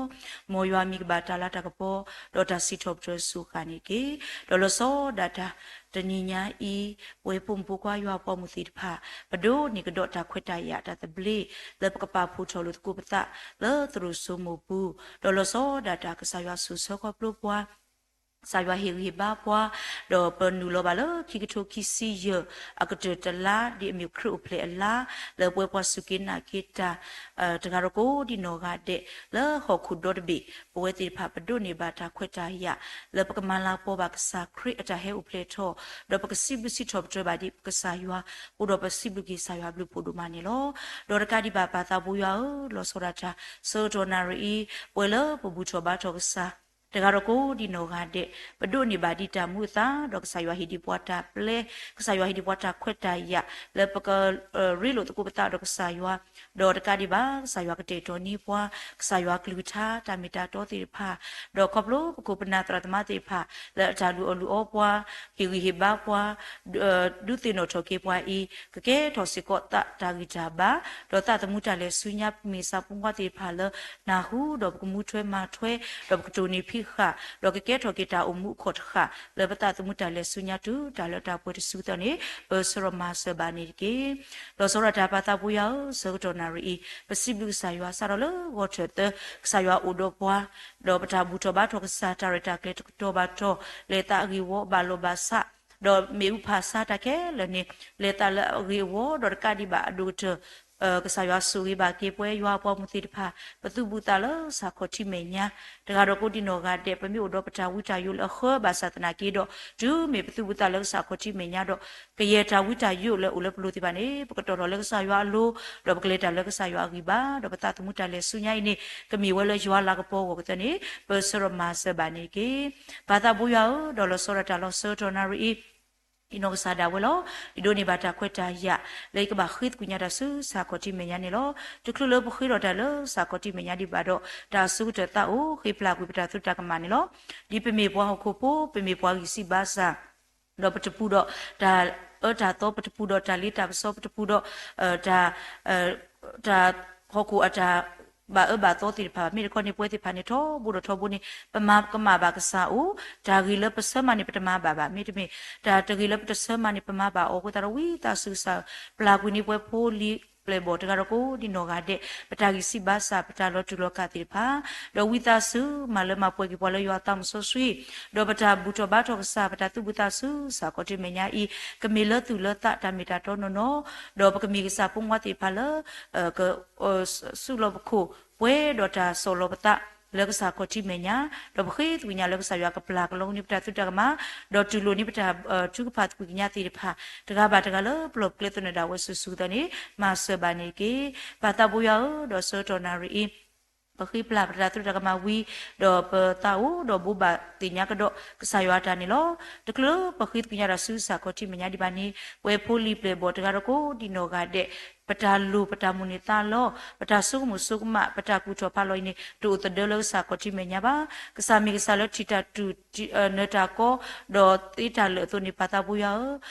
မ်ယွၤမံၤကဘၣ်တၢ်လၤတၢ်ကပီၤ, ဒီးတၢ်စံးထီၣ်ပတြၢၤစူၢ်ဃာ်န့ၣ်တက့ၢ်. ဒီးလီၤဆီဒၣ်တၢ်တနံၤညါအံၤ, ပဝဲဖိမုၣ်ဖိခွါယွၤပှၤမုၣ်သ့ၣ်တဖၣ်, ပဒိးန့ၢ်ကဒီးတၢ်ခွဲးတၢ်ယာ်တၢ်သဘျ့, လၢပကပာ်ဖှိၣ်ထီၣ်လိာ်သကိးပသး လၢသရိာ်စိမိၢ်ပူၤ, ဒီးလီၤဆီဒၣ်တၢ်ကစၢ်ယွၤဆိၣ်ဆၢခီဖျိပှၤ ကစၢ်ယွၤဟ့ၣ်ဂံၢ်ဟ့ၣ်ဘါပှၤ, ဒီးပနုာ်လီၤဘၣ်လၢခံကထိခံဆံယဲၢ် အကတၢၢ်တလါ ဒ်အမ့ၢ်ခရံာ်အိၣ်ဖျဲၣ်အလါ လၢပဝဲပှၤစူၢ်က့ၤနာ်က့ၤတၢ် တဂၤဒီးကိးဒံနီၢ်ဂၤဒဲး လၢဟီၣ်ခိၣ်ဒီတဘ့ၣ် ပဝဲသ့ၣ်တဖၣ်ပဒိးန့ၢ်ဘၣ်တၢ်ခွဲးတၢ်ယာ် လၢပကမၤလၤကပီၤဘၣ်ကစၢ်ခရံာ်အတၢ်ဟဲအိၣ်ဖျဲၣ်ထီၣ်, ဒီးပကစံးဘျုးစံးထီၣ်ပတြၢၤဘၣ်ဒ်ပကစၢ်ယွၤ, အိၣ်ဒီးပစံးဘျုးက့ၤကစၢ်ယွၤဘျုးဖှိၣ်ဒိၣ်မးန့ၣ်လီၤ. ဒီးတကးဒံးဘၣ်ပၢ်သးဘိယွၤဧၢ, လီၤဆီဒၣ်တၢ် ဆၢကတီၢ်နၣ်ရံၣ်အံၤ ပဝဲလၢပဘူၣ်ထီၣ်ဘါထီၣ်ကစၢ် တဂၤဒီးကိးဒံနီၢ်ဂၤဒဲး ပဒိးန့ၢ်ဘၣ်ဒ်တၢ်မူအသး ဒီးကစၢ်ယွၤဟ့ၣ်ဒံးပှၤတၢ်ပျဲ, ကစၢ်ယွၤဟ့ၣ်ဒံးပှၤတၢ်ခွဲးတၢ်ယာ် လၢပက ရ့လိာ်သကိးပသးဒီးကစၢ်ယွၤ, ဒီးတကးဒံးဘၣ် ကစၢ်ယွၤကတဲာ်ကတီၤန့ၢ်ပှၤ ကစၢ်ယွၤကလုၢ်ကထါတၢ်မ့ၢ်တၢ်တီသ့ၣ်တဖၣ်, ဒီးခီဖျိပခိၣ်ပနၢ်သရၣ်သမါသ့ၣ်တဖၣ် လၢအတၢ်လုၢ်အီၣ်လုၢ်အီပှၤ, ဟ့ၣ်ဂံၢ်ဟ့ၣ်ဘါပှၤ ဒုးသ့ၣ်နီၣ်ထီၣ်က့ၤပှၤအံၤ ကကဲထီၣ်စ့ၢ်ကီးသးတၢ်ဂံၢ်တၢ်ဘါ, ဒီးသးသမူတၢ်လဲၤဆူညါ ပမ့ၢ်ဆၣ်ဖိခွါသ့ၣ်တဖၣ်လၢ နၢ်ဟူဒီးပကမူထွဲမၤထွဲ, ဒီးပကတိၢ်နီၣ်ဖံးဃာ်, ဒီးကကဲထီၣ်က့ၤတၢ်အိၣ်မူအခီၣ်တဃၣ် လၢပသးသမူတၢ်လဲၤဆူညါတုၤတၢ်လၢတၢ်ပှဲၤတစုသၢန့ၣ် ပဆၢထီၣ်မၤစၢၤဘၣ်န့ၣ်တက့ၢ်. လီၤဆီဒၣ်တၢ်ပၢ်သးဘိယွၤဧၢ, ဆၢကတီၢ်နၣ်ရံၣ်အံၤ ပစံးဘျုးကစၢ်ယွၤ စးထီၣ်လၢဂီၤထၢၣ်သၢ ကစၢ်ယွၤအိၣ်ဒီးပှၤ, ဒီးပတၢ်ဘူၣ်ထီၣ်ဘါထီၣ်ကစၢ် တၢ်ရဲၣ်တၢ်ကျဲၤတကတီၢ်ဘၣ်တတီၢ်, လဲၤသးအဂ့ၢ်ဝီဘၣ်လီၢ်ဘၣ်ဆး, ဒီးမ့ၣ်အူဖးဆါတၢ်ခဲလၢာ်န့ၣ် လဲၤသးလၢအဂ့ၢ်အဝီ ဒီးတကးဒံးဘၣ်အဒိၣ်ကတၢၢ် ကစၢ်ယွၤဆိၣ်ဂ့ၤဘၣ်က့ၤပဝဲယွၤအပှၤမုၢ်သ့ၣ်တဖၣ် ပသူၣ်ဘူၣ်သးလၢကစၢ်ခီၣ်ထံးမဲာ်ညါ, တဂၤဒီးကိးဒံနီၢ်ဂၤဒဲး ပမ့ၢ်အိၣ်ဒီးပတၢ်ဝံတၢ်ယိးလၢအဃၢဘၣ်ဆၣ်သနာ်က့ဒီး တုၤမ့ၢ်ပသူၣ်ဘူၣ်သးလၢကစၢ်ခီၣ်ထံးမဲာ်ညါဒီး ကယဲၢ်တၢ်ဝံတၢ်ယိးလၢအိၣ်လၢပလိၤသ့ၣ်တဖၣ်န့ၣ် ပကတီၢ်ထီၣ်လၢကစၢ်ယွၤအလိၤ, ဒီးပကလဲၤတၢ်လၢကစၢ်ယွၤအဂံၢ်ဘါ, ဒီးပသးသမူတၢ်လဲၤဆူညါအံၤန့ၣ် ကမ့ၢ်ဝဲလၢယွၤလၤကပီၤအဂီၢ်ကတၢၢ်န့ၣ် ပဆၢထီၣ်မၤစၢၤဘၣ်န့ၣ်တက့ၢ်. ပၢ်သးဘိယွၤဧၢ, ဒီးလီၤဆီဒၣ်တၢ်လီၤဆၢကတီၢ်နၣ်ရံၣ်အံၤ ယနီၢ်ကစၢ်ဒၣ်ဝဲလီၤ. ယဒိးန့ၢ်ဘၣ်တၢ်ခွဲးတၢ်ယာ် လၢယကဘၣ်ဃ့သကွံာ်ညါတၢ်ဆူကစၢ်ခီၣ်ထံးမဲာ်ညါန့ၣ်လီၤ. တချုးလၢပဃ့ထီၣ်တၢ်လၢကစၢ်ခီၣ်ထံးမဲာ်ညါဒံးဘၣ်ဒီး တၢ်အဆိကတၢၢ်သးအိၣ် ဃ့ပျၢ်ကွံာ်ပတၢ်သရူးတၢ်ကမၣ်န့ၣ်လီၤ. ဒ်ပမ့ၢ်ပှၤဟီၣ်ခိၣ်ဖိ ပမ့ၢ်ပှၤဂံၢ်စၢ်ဘါစၢ် ဒီးပတပူၤဒီးတၢ်အၢတၢ်သီ ပတပူၤဒီးတၢ်လ့တၢ်ပစီ ပတပူၤဒီး တၢ် တၢ် ဟီၣ်ခိၣ်အတၢ်ဘၣ်အၢဘၣ်သီသ့ၣ်တဖၣ်ဘၣ်. မ့ၢ်တခီန့ၣ် ပဝဲသ့ၣ်တဖၣ်န့ၣ် ထီဘိဒီးထီဘိန့ၣ် ပမၤကမၣ်ဘၣ်ကစၢ်အအိၣ်, တၢ်ဂ့ၤလၢပဆၢမၤန့ၣ် ပတမၤဘၣ်ဘၣ်. မ့တမ့ၢ် တၢ်တဂ့ၤလၢပတဆၢမၤန့ၣ် ပမၤဘၣ်အီၤအဃိသတးဒီး ဝံသးစူၤကစၢ် ပျၢ်ကွံာ်န့ၢ်ပှၤဖိလံၤပျဲၢ်ဘီၣ်တဂၤဒီးကိးဒံနီၢ်ဂၤဒဲး ပတၢ်ဂံၢ်စၢ်ဘါစၢ် ပတၢ်လီၤတူာ်လီၤကာ်သ့ၣ်တဖၣ်, ဒီးဝံသးစူၤ မၤလၢမၤပှဲၤက့ၤပှၤလၢယွၤအသးမုၢ်စီဆှံ, ဒီးပတၢ်ဘူၣ်ထီၣ်ဘါထီၣ်ကစၢ် ပတၢ်သူၣ်ဘူၣ်သးစူၤ ကစၢ်ခီၣ်ထံးမဲာ်ညါအံၤ ကမ့ၢ်လၢသူၣ်လၢသးတၢ်မ့ၢ်တၢ်တီနီၢ်နီၢ်, ဒီးပကမ့ၢ်ကစၢ်ဖိခွါသ့ၣ်တဖၣ်လၢ က စုလီၢ်ပခိၣ် ပှဲၤဒီးတၢ်ဆီၣ်လီၤပသး လၢကစၢ်ခီၣ်ထံးမဲာ်ညါ, ဒီးပဃ့သကွံာ်ညါလၢကစၢ်ယွၤကပျၢ်ကလီကန့ၢ်ပတၢ်သရူးတၢ်ကမၣ်, ဒီးတူၢ်လိာ်န့ၢ်ပတၢ်ထုကဖၣ်သကွံာ်ကညးသ့ၣ်တဖၣ် တဂၤဘၣ်တဂၤလၢပလီၢ်ပကျဲသနၢၣ်ဒၣ်ဝဲစုာ်စုာ်သးန့ၣ် မၤစၢၤဘၣ်န့ၣ်တက့ၢ်. ပၢ်သးဘိယွၤဧၢ, ဒီးဆၢကတီၢ်နၣ်ရံၣ်အံၤ ပဃ့ပျၢ်ပတၢ်သရူးတၢ်ကမၣ်ဝံၤ, ဒီးပသးအိၣ်ဒီးဘိးဘၣ်သ့ၣ်ညါကဒီး ကစၢ်ယွၤအတၢ်န့ၣ်လီၤ. တချုးလၢပဃ့သကွံာ်ညါတၢ်ဆူကစၢ်ခီၣ်ထံးမဲာ်ညါဒံးဘၣ်န့ၣ် ပဝဲဖိလံၤပျဲၢ်ဘီၣ်တဂၤဒီးကိးဒံနီၢ်ဂၤဒဲး ပတၢ်လိၣ် ပတၢ်မိၣ်န့ၢ်သးလီ ပတၢ်ဆိကမိၣ်ဆိကမး ပတၢ်ကူၣ်ထီၣ်ဖးလီၤအံၤန့ၣ် တအိၣ်သဒၢလၢကစၢ်ခီၣ်ထံးမဲာ်ညါဘၣ်. ကစၢ်မ့ၢ်ကစၢ်လၢထံၣ်တၢ်တူၢ် နၢၤတၢ်ကီ ဒီးသ့တၢ်လၢာ်အသိးန့ၣ် ပၢ်သးဘိယွၤ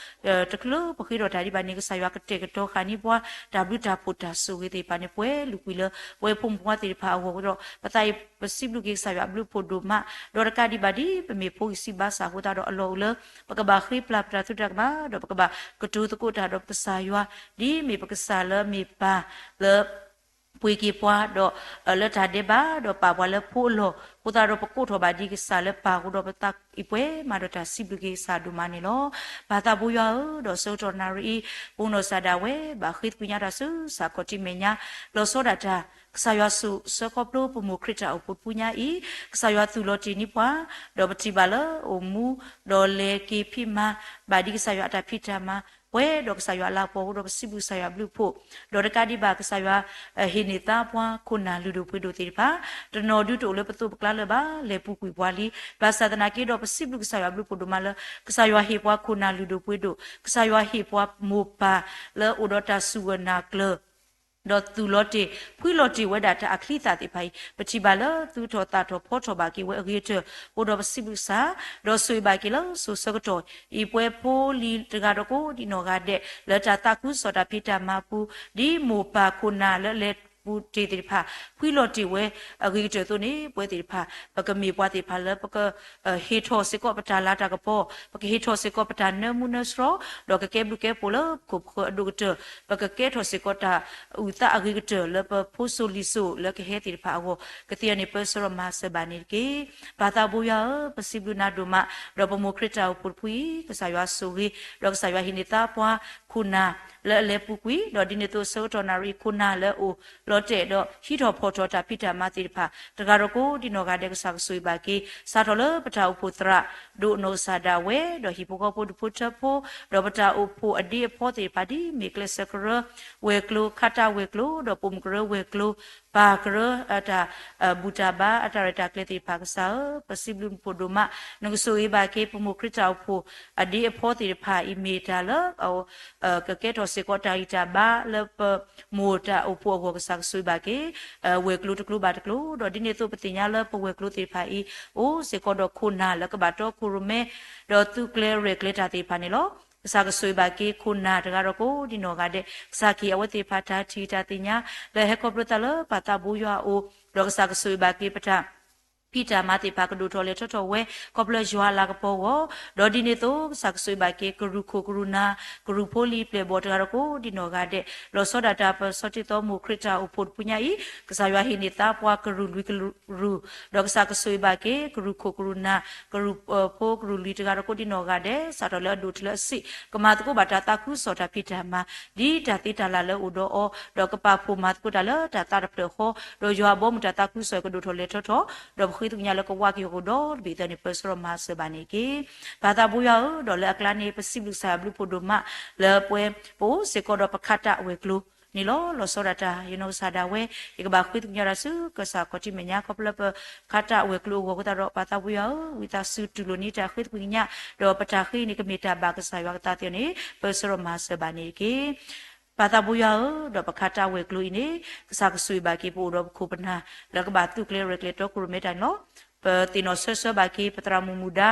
ဧၢ, တချုးလၢပဃ့ထီၣ်တၢ်ဒံးဘၣ်န့ၣ် ကစၢ်ယွၤကတဲာ်ကတီၤဃာ်န့ၢ်ပှၤ တၢ်ဘျုးတၢ်ဖှိၣ်တၢ်ဆိၣ်ဂ့ၤသ့ၣ်တဖၣ်န့ၣ် ပှဲၤလုာ်ကွံာ်လၢ ပဝဲဖိမုၣ်ဖိခွါသ့ၣ်တဖၣ်အဂီၢ်ဒီး ပသးအံၤပစံးဘျုးက့ၤကစၢ်ယွၤအဘျုးအဖှိၣ်ဒိၣ်မး, ဒီးတကးဒံးဘၣ်ဒ် ပမ့ၢ်ဖိဂံၢ်စၢ်ဘါစၢ်အဃိသတးဒီး အလီၢ်အိၣ်လၢ ပကဘၣ်ဃ့ပျၢ်ပတၢ်သရူးတၢ်ကမၣ် ဒီးပကဘၣ်ကတိၤသကိးတၢ်ဒီးပကစၢ်ယွၤ ဒ်မ့ၢ်ပကစၢ်လၢမ့ၢ်ပၢ်လၢ ပှ့ၤက့ၤပှၤဒီး လၢတၢ်ဒဲးဘး ဒီးပာ်ပှၤလၢဖိအလီၢ်, အဃိသတးဒီးပကိးထီၣ်ဘၣ်ဒ်ကစၢ်လၢပၢ်အဃိဒီး ပသးအံၤပှဲၤမးဒီးတၢ်စံးဘျုးက့ၤကစၢ်ဒိၣ်မးန့ၣ်လီၤ. ပၢ်သးဘိယွၤဧၢ, ဒီးဆၢကတီၢ်နၣ်ရံၣ်အံၤ ပနီၢ်ကစၢ်ဒၣ်ဝဲ ဘၣ်ဃ့သကွံာ်ညါတၢ်ဆူကစၢ်ခီၣ်ထံးမဲာ်ညါ လီၤဆီဒၣ်တၢ် ကစၢ်ယွၤဆိၣ်ဆၢခီဖျိပမိၢ်ခရံာ်တၢ်အိၣ်ဖှိၣ်တပူၤညါအံၤ ကစၢ်ယွၤသူၣ်လီၤတ့ၢ်န့ၢ်ပှၤ, ဒီးပထံၣ်ဘၣ်လၢအိၣ်မူ ဒီးလဲၤက့ၤဖံးမၤ ဘၣ်ဒ်ကစၢ်ယွၤအတၢ်ဖံးတၢ်မၤ ပှဲၤဒီးကစၢ်ယွၤအလၤကပီၤအဃိဒီး ပစံးဘျုးကစၢ်ယွၤအဘျုးအဖှိၣ်, ဒီးတကးဒံးဘၣ် ကစၢ်ယွၤ ဟ့ၣ်န့ၢ်သါပှၤ ခိၣ်နၢ်လုၢ်ဒိၣ်ပှ့ၤဒိၣ်သ့ၣ်တဖၣ်, တနီၤဒုတအိၣ်လၢပသိးပကျါလၢၤဘၣ် လဲၤပူၤကွံာ်ပှၤလံ. ဘၣ်ဆၣ်သနာ်က့ဒီး ပစံးဘျုးကစၢ်ယွၤအဘျုးအဖှိၣ်ဒိၣ်မးလၢ ကစၢ်ယွၤဟ့ၣ်ပှၤခိၣ်နၢ်လုၢ်ဒိၣ်ပှ့ၤဒိၣ်, ကစၢ်ယွၤဟ့ၣ်ပှၤမိၢ်ပၢ်လၢအိၣ်ဒီးတၢ်စူၢ်ဂၢၢ်နာ်ကျၢၤ ဒီးသူၣ်လီၤတ့ၢ် ဖှံလီၤတ့ၢ်ဝဲဒၣ်တၢ်အချံအသၣ်သ့ၣ်တဖၣ်အံၤ ပထံၣ်ဘၣ်လၢသူၣ်ထီၣ်သးထီၣ်ဖီထီၣ်ဘၣ်က့ၤဝဲအဂ့ၤကတၢၢ် အိၣ်ဒီးပစံးဘျုးကစၢ်, ဒီးဆိၣ်ဂ့ၤဘၣ်က့ၤလၢစိၤဆၢကတီၢ်အံၤ ပဝဲဖိလံၤတဂၤဒီးကိးဒံးနီၢ်ဂၤဒဲး လၢတၢ်သးခုကစီၣ်တၢ်ဖံးတၢ်မၤအပူၤ ဒ်မိၢ်ပၢ်ခိၣ်နၢ်လၢအလဲၤ ပူၤတ့ၢ်သ့ၣ်တဖၣ် ဖှံလီၤတ့ၢ်ဝဲအဂ့ၤကတၢၢ်အသိးန့ၣ် ပဝဲသ့ၣ်တဖၣ် ပကမ့ၢ်ပှၤသ့ၣ်တဖၣ်လၢပက ဟ့ၣ်ထီၣ်စ့ၢ်ကီးပတၢ်လၤတၢ်ကပီၤ, ပကဟ့ၣ်ထီၣ်စ့ၢ်ကီးပတၢ်နၢမူနၢဆှီ, ဒီးကကဲဘျုးကဲဖှိၣ်လၢပခိၣ်ပဃၢၤအဒိၣ်ကတၢၢ်, ပကကဲထီၣ်စ့ၢ်ကီးတၢ်အုၣ်သးအဂ့ၤကတၢၢ်လၢပဖိစိၤလံၤစိၤလၢကဟဲသ့ၣ်တဖၣ်အဂီၢ်, ကသ့အီၤန့ၣ် ပၢဆှၢဒီးမၤစၢၤဘၣ်န့ၣ်တက့ၢ်. ပၢ်သးဘိယွၤဧၢ, ပစံးဘျုးနၤဒိၣ်မး, ဒီးပမိၢ်ခရံာ်တၢ်အိၣ်ဖှိၣ်တဖုအံၤ ကစၢ်ယွၤဆိၣ်ဂ့ၤ, ဒီးကစၢ်ယွၤဟ့ၣ်န့ၢ်သါပှၤခိၣ်နၢ်လၢအလဲၤပူၤကွံာ်, ဒီးဒ်န့ၣ်အသိးဆၢကတီၢ်နၣ်ရံၣ်အံၤ ခိၣ်နၢ်လၢအအိၣ်လီၤတဲာ်ဒီးဟံးထီၣ်ဖီၣ်ထီၣ်တၢ်ဖံးတၢ်မၤသ့ၣ်တဖၣ် တဂၤဒီးကိးဒံနီၢ်ဂၤဒဲး ကစၢ်ကဆိၣ်ဂ့ၤဘၣ်က့ၤ စးထီၣ်လၢပတၢ်အိၣ်ဖှိၣ်သရၣ်ဒိၣ်နီၢ်ကစၢ်ဒၣ်ဝဲ, ဒီးဟံၣ်ဖိဃီဖိဒူၣ်ဖိထၢဖိ, ဒီးပတၢ်အိၣ်ဖှိၣ်အဒ့အဖီသ့ၣ်တဖၣ် ဒ်မ့ၢ်ကျဲးစၢးကရၢဝဲၤကျိၤ, ခးတၢ်ဝဲၤကျိၤ, ဒီးပိာ်မုၣ်ကရၢဝဲၤကျိၤ, ပၢ်ကရၢအတၢ်ဘူၣ်တၢ်ဘါအတၢ်ရဲၣ်တၢ်ကျဲၤသ့ၣ်တဖၣ် ကစၢ်ဧၢ, ပစံးဘျုးနဖိဒိၣ်မး, နကဆိၣ်ဂ့ၤဘၣ်က့ၤ ပမိၢ်ခရံာ်တၢ်အိၣ်ဖှိၣ်အဒ့အဖီသ့ၣ်တဖၣ်အံၤ မ့ၢ်တၢ်လၢ ကကဲထီၣ်စ့ၢ်ကီးတၢ်ဂံၢ်တၢ်ဘါလၢပမိၢ်တၢ်အိၣ်ဖှိၣ်အဂီၢ် ကစၢ်ကဆိၣ်ဂ့ၤဘၣ်က့ၤ ဝဲၤကျိၤတကျိၤဘၣ်တကျိၤ, ဒီးဒ်န့ၣ်အသိးပသ့ၣ်ညါလၢပဝဲၤကျိၤသ့ၣ်တဖၣ်အံၤ အိၣ်စ့ၢ်ကီးဒီးခိၣ်နၢ်လၢကဘၣ်တီခိၣ်ရိၣ်မဲ ဒီးသုးကျဲၤရဲၣ်ကျဲၤတၢ်သ့ၣ်တဖၣ်န့ၣ်လီၤ. ကစၢ်ကဆိၣ်ဂ့ၤဘၣ်က့ၤခိၣ်နၢ်တဂၤဒီးကိးဒံနီၢ်ဂၤဒဲး, ကစၢ်ကဟ့ၣ်အဝဲသ့ၣ်တဖၣ်တၢ်ထံၣ်တၢ်သ့ၣ်ညါ လၢဟဲခီဖျိသးလၢပၢ်သးဘိယွၤအအိၣ်, ဒီးကစၢ်ကဆိၣ်ဂ့ၤဘၣ်က့ၤပတၢ် ဖံးတၢ်မၤသ့ၣ်တဖၣ်ကဒိၣ်ထီၣ်လဲၤထီၣ်ထီၣ်ဝဲ ခီဖျိယွၤအလၤကပီၤအဂီၢ်, ဒီးဒ်န့ၣ်အသိး ကစၢ်ကဆိၣ်ဂ့ၤဘၣ်က့ၤ ကရူၢ်ခိၣ်ကရူၢ်နၢ် ကရူၢ်ဖိလံၤပျဲၢ်ဘီၣ်တဂၤဒီးကိးဒံနီၢ်ဂၤဒဲး, လီၤဆီဒၣ်တၢ်ပၢၢ်ဆၢတ့ၢ်သီမိၢ်ခရံာ်တၢ်အိၣ်ဖှိၣ်တပူၤညါအံၤ ကစၢ်ယွၤဟ့ၣ်န့ၢ်သါပှၤကရူၢ်လွံၢ်ကရူၢ်, ဒီးကစၢ်ကဆိၣ်ဂ့ၤဘၣ်က့ၤ ကရူၢ်ခိၣ်ကရူၢ်နၢ် ကရူၢ်ဖိကရူၢ်လွံၢ်တဂၤဒီးကိးဒံနီၢ်ဂၤဒဲး စးထီၣ်လၢအဒိၣ်တုၤလၢအဆံး ကမၤသကိးဘၣ်တၢ်သးခုကစီၣ်တၢ်ဖံးတၢ်မၤ ဒ်တၢ်သ့တၢ်လၢ်လၢအအိၣ်ဒီးအီၤ, ဒီးကပာ်ဖှိၣ်မၤသကိးတၢ်လၢတၢ်သးတဖျၢၣ်ဃီ, ဒီးယွၤအဘီအမုၢ်တၢ်သးခုကစီၣ်ကဒိၣ်ထီၣ်လဲၤထီၣ်ထီၣ်, ဒီးပဃ့သကွံာ်ညါလၢကဝးက့ၤအီၤကဒီးတဘ့ၣ်သၢန့ၣ် ပၢဆှၢဒီးမၤစၢၤဘၣ်န့ၣ်တက့ၢ်. ပၢ်သးဘိယွၤဧၢ, ဒီးလၢအကျါန့ၣ် ပစံးဘျုးကစၢ်ယွၤဘျုးဖှိၣ်ဒိၣ်မး လၢပဝဲပအိၣ်စ့ၢ်ကီးဒီးပခးတၢ်ဝဲၤကျိၤန့ၣ်လီၤ. လီၤဆီဒၣ်တၢ်ယနီၢ်ကစၢ်ဒၣ်ဝဲ, ယကဘၣ်ဃ့သကွံာ်ညါတၢ်ဆူကစၢ်ခီၣ်ထံးမဲာ်ညါ ခီဖျိလၢပခးတၢ်ဝဲၤကျိၤအဂီၢ်အဃိသတးဒီး ပၢ်သးဘိယွၤဧၢ, ဝံသးစူၤတူၢ်လိာ်န့ၢ်တၢ်ဃ့သကွံာ်ကညး, ဒီးပတၢ်ဃ့အံၤန့ၣ် ကမ့ၢ်တၢ်ဘၣ်ကစၢ်ယွၤကသးသ့အီၤန့ၣ် ပၢဆှၢဒီးမၤစၢၤဘၣ်န့ၣ်တက့ၢ်. ပၢ်သးဘိယွၤဧၢ, ဒီးပခးတၢ်ဝဲၤကျိၤအံၤန့ၣ် ကစၢ်ကဆိၣ်ဂ့ၤဘၣ်က့ၤပအိၣ်ဒီးပခိၣ်ပနၢ် လၢကဘၣ်သုးကျဲၤရဲၣ်ကျဲၤတီခိၣ်ရိၣ်မဲတၢ်န့ၣ်လီၤ. ပသ့ၣ်နီၣ်ဆၢဆၢဘၣ်က့ၤ ပသရၣ်မုၣ်မူဒါ,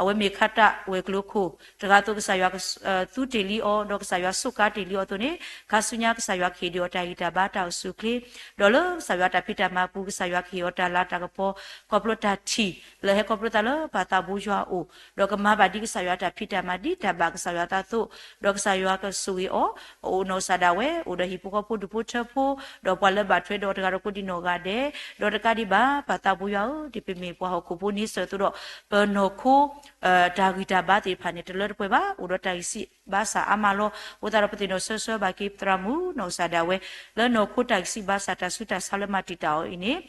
အဝဲမ့ၢ်ခးတၢ်ဝဲၤကျိၤခိၣ်တဂၤအသိး ကစၢ်ယွၤသူတ့ၢ်လံအီၤ, ဒီးကစၢ်ယွၤစူးကါတ့ၢ်လံအီၤအသိးန့ၣ် ခါဆူညါကစၢ်ယွၤကဟ့ၣ်ဒုးအီၤတၢ်ဂံၢ်တၢ်ဘါ တၢ်အိၣ်ဆူၣ်အိၣ်ချ့, ဒီးလၢကစၢ်ယွၤတၢ်ဖံးတၢ်မၤပူၤ ကစၢ်ယွၤကဟ့ၣ်အီၤတၢ်လၤတၢ်ကပီၤ ခီဖျိတၢ်ထံၣ်လၢဟဲခီဖျိသးလၢပၢ်သးဘိယွၤအအိၣ်, ဒီးကမၤဘၣ်ဒ်ကစၢ်ယွၤတၢ်ဖံးတၢ်မၤ ဒ်တၢ်ဘၣ်ကစၢ်ယွၤအသးအသိး, ဒီးကစၢ်ယွၤကဆိၣ်ဂ့ၤအီၤ, အအိၣ်နီၢ်ကစၢ်ဒၣ်ဝဲ အိၣ်ဒီးဟံၣ်ဖိဃီဖိဒူၣ်ဖိထၢဖိ, ဒီးပှၤလၢဘၣ်ထွဲဒီးအီၤတဂၤဒီးကိးဒံနီၢ်ဂၤဒဲး, ဒီးတကးဒံးဘၣ် ပၢ်သးဘိယွၤဧၢ, ဒ်ပမ့ၢ်ပှၤဟီၣ်ခိၣ်ဖိန့ဆၢၣ်အသိးဒီး ပနီၢ်ခိ တၢ်ဂံၢ်တၢ်ဘါသ့ၣ်တဖၣ်န့ၣ် တလၢတပှဲၤဘၣ်, အိၣ်ဒီးတၢ်ဂံၢ်စၢ်ဘါစၢ်အါမးလီၤ. အဃိသတးဒီးပသ့ၣ်နီၣ်ဆၢဆၢဘၣ်က့ၤ ပသရၣ်မုၣ်နီၢ်ကစၢ်ဒၣ်ဝဲ လၢနီၢ်ခိတၢ်ဂံၢ်စၢ်ဘါစၢ် တၢ်ဆူးတၢ်ဆါလၢမၤတံာ်တာ်အီၤအံၤန့ၣ်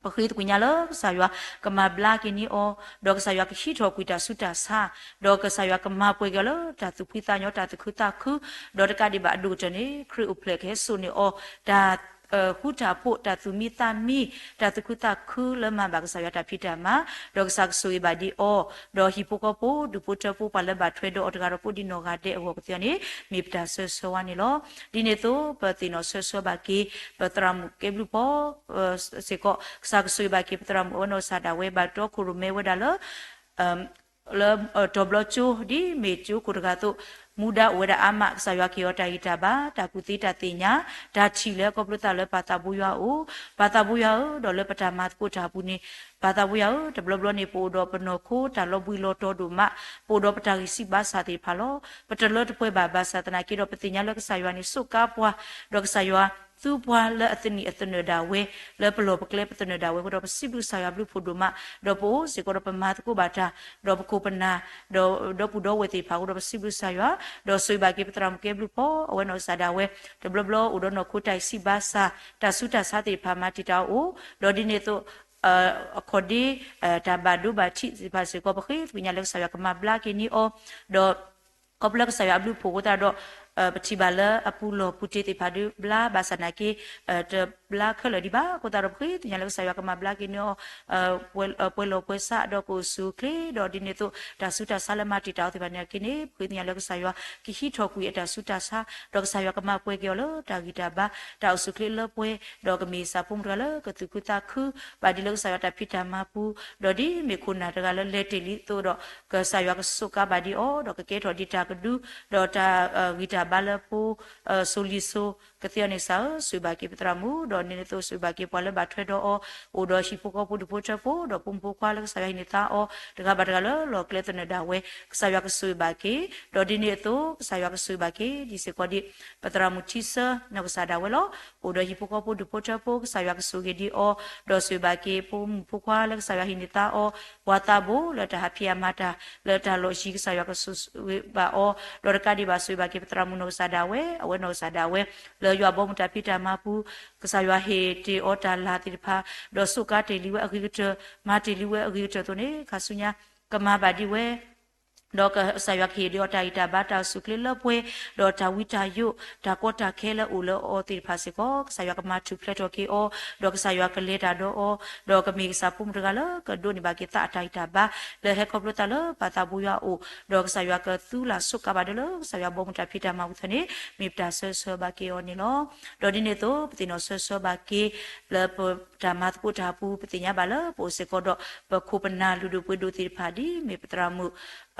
ပဃ့သကွံာ်ညါလၢကစၢ်ယွၤကမၤဘျါက့ၤန့ၢ်အီၤ, ဒီးကစၢ်ယွၤကဟံးထီၣ်ကွံာ်တၢ်ဆူးတၢ်ဆါ, ဒီးကစၢ်ယွၤကမၤပှဲၤက့ၤအီၤလၢတၢ်သူၣ်ဖှံသးညီ တၢ်သူၣ်ခုသးခု, ဒီးတကးဒံးဘၣ်အဒိၣ်ကတၢၢ်န့ၣ် ခရံာ်အိၣ်ဖျဲၣ်ကဟဲစိာ်န့ၢ်အီၤ တၢ် ဃူတၢ်ဖိး တၢ်သူၣ်မံသးမံ, တၢ်သူၣ်ခုသးခုလၢမၤဘၣ်ကစၢ်ယွၤတၢ်ဖံးတၢ်မၤ, ဒီးကစၢ်ကဆိၣ်ဂ့ၤဘၣ်ဒံးအီၤ, ဒီးဟံၣ်ဖိဃီဖိ ဒူၣ်ဖိထၢဖိ ပှၤလၢဘၣ်ထွဲဒီးအီၤတဂၤဒီးကိးဒံနီၢ်ဂၤဒဲးအဂီၢ်ကသ့အီၤန့ၣ် မ့ၢ်ပတၢ်ဆၢဆၢဝါန့ၣ်လီၤ. ဒ်န့ၣ်အသိး ပသ့ၣ်နီၣ်ဆၢဆၢဘၣ်က့ၤ ပသရၣ်မုၣ်ကဲဘျုးဖီ စ့ၢ်ကီး ကစၢ်ကဆိၣ်ဂ့ၤဘၣ်က့ၤ ပသရၣ်မုၣ်အဝဲနီၢ်ကစၢ်ဒၣ်ဝဲ ဘၣ်တီခိၣ်ရိၣ်မဲဝဲဒၣ်လၢ လၢတီၤဘျီကၠိ ဒ်မ့ၢ်ကၠိခိၣ်တဂၤအသိး, မူဒါအိၣ်ဝဲဒၣ်အါမး, ကစၢ်ယွၤကဟ့ၣ်အီၤတၢ်ဂံၢ်တၢ်ဘါ, တၢ်ကူၣ်သ့တၢ်သ့ၣ်ညါ, တၢ်ထံၣ်လၢခီဖျိသးလၢပၢ်သးဘိယွၤအအိၣ်, ပၢ်သးဘိယွၤဧၢ, ဒီးလၢပတၢ်မၤသကိးတၢ်အပူၤန့ၣ်, ပၢ်သးဘိယွၤဧၢ, တဘျီဘျီန့ၣ် ပအိၣ်ဒီးပနီၢ်ခိတၢ်လီၤဘှံးလီၤတီၤဒိၣ်မး, ပအိၣ်ဒီးပတၢ်ဂံၢ်စၢ်ဘါစၢ်သ့ၣ်တဖၣ်လီၤ. ပတလၢတပှဲၤဘၣ် ဘၣ်ဆၣ်သနာ်က့ဒီး ပသ့ၣ်ညါလၢကစၢ်ယွၤန့ၣ် စူးကါပှၤ, ဒီးကစၢ်ယွၤသူပှၤလၢအသနံၣ်အသနၢၣ်ဒၣ်ဝဲ, လၢပလီၢ်ပကျဲပသနၢၣ်ဒၣ်ဝဲအဃိဒီး ပစံးဘျုးကစၢ်ယွၤဘျုးဖှိၣ်ဒိၣ်မး, ဒီးပအိၣ်စ့ၢ်ကီးဒီးပမၤသကိးဘၣ်တၢ်, ဒီးပခိၣ်ပနၢ်, ဒီးဒီပုၢ်ဒီဝဲၢ်သ့ၣ်တဖၣ်အဃိဒီး ပစံးဘျုးကစၢ်ယွၤ, ဒီးဆိၣ်ဂ့ၤဘၣ်က့ၤပသရၣ်မုၣ်ကဲဘျုးဖီ အဝဲနီၢ်ကစၢ်ဒၣ်ဝဲ, တဘျီဘျီအိၣ်ဒီးနီၢ်ခိတၢ်ဂံၢ်စၢ်ဘါစၢ်, တၢ်ဆူးတၢ်ဆါသ့ၣ်တဖၣ်မၤတံာ်တာ်အီၤ, ဒီးဒ်န့ၣ်အသိး အခီၣ်ဒ့ တၢ်ဘၣ်ဒိဘၣ်ထံးသ့ၣ်တဖၣ်စ့ၢ်ကီး ပဃ့သကွံာ်ညါလၢကစၢ်ယွၤကမၤဘျါက့ၤန့ၢ်အီၤ, ဒီး ခီဖျိလၢကစၢ်ယွၤအဘျုးအဖှိၣ်အဃိသတးဒီး ပထံၣ်ဘၣ်လၢအပူၤလီၢ်ပူၤတ့သ့ၣ်တဖၣ်ဒုးဘျါ ဘၣ်ဆၣ်သနာ်က့ တဘျါခဲလၢာ်ဒံးဘၣ်. အဃိသတးဒီး ပဃ့သကွံာ်ညါလၢကစၢ်ယွၤကမၤဘျါက့ၤန့ၢ်အီၤ ပှဲၤလီၢ်ပှဲၤဆါ ဒီးကအိၣ်ဆူၣ်အိၣ်ချ့ ဒီးဒ်န့ၣ်အသိး တၢ်ဆူးတၢ်ဆါလၢမၤတံာ်တာ်အီၤသ့ၣ်တဖၣ်န့ၣ်က့န့ၣ် ပဃ့သကွံာ်ညါလၢကစၢ်ယွၤကဟံးထီၣ်ကွံာ်အတၢ်ဆူးတၢ်ဆါ, ဒီးကစၢ်ယွၤကမၤပှဲၤက့ၤအီၤလၢတၢ်ဂံၢ်တၢ်ဘါ တၢ်အိၣ်ဆူၣ်အိၣ်ချ့လၢပှဲၤ, ဒီးကမ့ၢ်ဆၣ်ဖိမုၣ်တဂၤလၢကသူၣ်ခုသးခု ဘၣ်ဒ်လၢကစၢ်ယွၤတၢ်ဖံးတၢ်မၤပူၤ, ဒီးဒ်မ့ၢ်ခိၣ်နၢ်တဂၤလၢလဲၤတ့ၢ်လံအသိးဒီး ကစၢ်ယွၤကစူးကါဘၣ်ဒံးအီၤ ဒီးကကဲထီၣ်ဒံးတၢ်ကဒု ဒီးတၢ်ဂံၢ်တၢ် ဘါလၢဖိ စိၤလံၤစိၤကသ့အီၤန့ၣ် ကစၢ်ဧၢ, ဆိၣ်ဂ့ၤဘၣ်က့ၤပသရၣ်မုၣ်, ဒီးဒ်န့ၣ်အသိး ဆိၣ်ဂ့ၤဘၣ်က့ၤပှၤလၢဘၣ်ထွဲဒီးအီၤ, အိၣ်ဒီးဟံၣ်ဖိဃီဖိဒူၣ်ဖိထၢဖိ, ဒီးဖိမုၣ်ဖိခွါလၢကစၢ်ယွၤဟ့ၣ်န့ၢ်သါအီၤ တဂၤဘၣ်တဂၤလၢလီၢ်ကျဲသနၢၣ်ဒၣ်ဝဲ, ကစၢ်ယွၤကဆိၣ်ဂ့ၤဘၣ်က့ၤ, ဒီးဒ်န့ၣ်အသိး ကစၢ်ယွၤကဆိၣ်ဂ့ၤဘၣ်က့ၤ ဒ်စ့ၢ်ကီးဒ် ပသရၣ်မုၣ်ထံဆၢ နီၢ်ကစၢ်ဒၣ်ဝဲလီၤ. အိၣ်ဒီးဟံၣ်ဖိဃီဖိဒူၣ်ဖိထၢဖိ ကစၢ်ယွၤကဆိၣ်ဂ့ၤဒံးအီၤ, ဒီးဆိၣ်ဂ့ၤဘၣ်က့ၤ ဖိမုၣ်ဖိခွါလၢကစၢ်ယွၤဟ့ၣ်န့ၢ်သါအီၤ, ပှၤသးဘိလၢတၢ်ဟးဖံးအမၤတၢ် လၢတၢ်လီၢ်ယံၤ ကစၢ်ယွၤကဆိၣ်ဂ့ၤဘၣ်အီၤ, ဒီးတကးဒံးဘၣ်ဆိၣ်ဂ့ၤဘၣ်က့ၤ ပသရၣ်မုၣ်နီၢ်ကစၢ်ဒၣ်ဝဲ, အဝဲနီၢ်ကစၢ်ဒၣ်ဝဲ လၢယွၤဘီမုၢ်တၢ်ဖံးတၢ်မၤပူၤ ကစၢ်ယွၤဟ့ၣ်တ့ၢ်အီၤတၢ်လၤသ့ၣ်တဖၣ်, ဒီးစူးကါတ့ၢ်လံဝဲအဂ့ၤကတၢၢ်, မၤတ့ၢ်လံဝဲအဂ့ၤကတၢၢ်အသိးန့ၣ် ခါဆူညါ ကမၤဘၣ်ဒံးဝဲ ဒီးကစၢ်ယွၤကဟ့ၣ်ဒံးအီၤတၢ်ဂံၢ်တၢ်ဘါ တၢ်အိၣ်ဆူၣ်အိၣ်ချ့လၢပှဲၤ, ဒီးတၢ်ဝံတၢ်ယိး တၢ်ကီတၢ်ခဲလၢအအိၣ်လၢအီၤသ့ၣ်တဖၣ်စ့ၢ်ကီး ကစၢ်ယွၤကမၤထူၣ်ဖျဲးထီၣ်က့ၤအီၤ, ဒီးကစၢ်ယွၤကလဲၤတၢ်ဒီးအီၤ, ဒီးကမ့ၢ်ကစၢ်ဖိမုၣ်တဂၤလၢကဒိးန့ၢ်ဘၣ်က့ၤသးအတၢ်ဂံၢ်တၢ်ဘါ လၢဟဲခီဖျိသးလၢပၢ်သးဘိယွၤအအိၣ်, ဒီးကစၢ်ယွၤကသူလၢ်စူးကါဘၣ်ဒီးလၢ ကစၢ်ယွၤဘီမုၢ်တၢ်ဖံးတၢ်မၤပူၤသ့ၣ်န့ၣ် မ့ၢ်ပတၢ်ဆၢဂ့ၤဆၢဝါဘၣ်က့ၤအီၤန့ၣ်လီၤ. ဒီးဒ်န့ၣ်အသိး ပသ့ၣ်နီၣ်ဆၢဂ့ၤဆၢဝါဘၣ်က့ၤ လၢပတၢ်မၤသကိးတၢ်ပူၤ ပသ့ၣ်ညါဘၣ်လၢပအိၣ်စ့ၢ်ကီးဒီး ပခိၣ်ပနၢ်လုၢ်ဒိၣ်ပှ့ၤဒိၣ်သ့ၣ်တဖၣ် ဒ်မ့ၢ်ပသရၣ်မုၣ်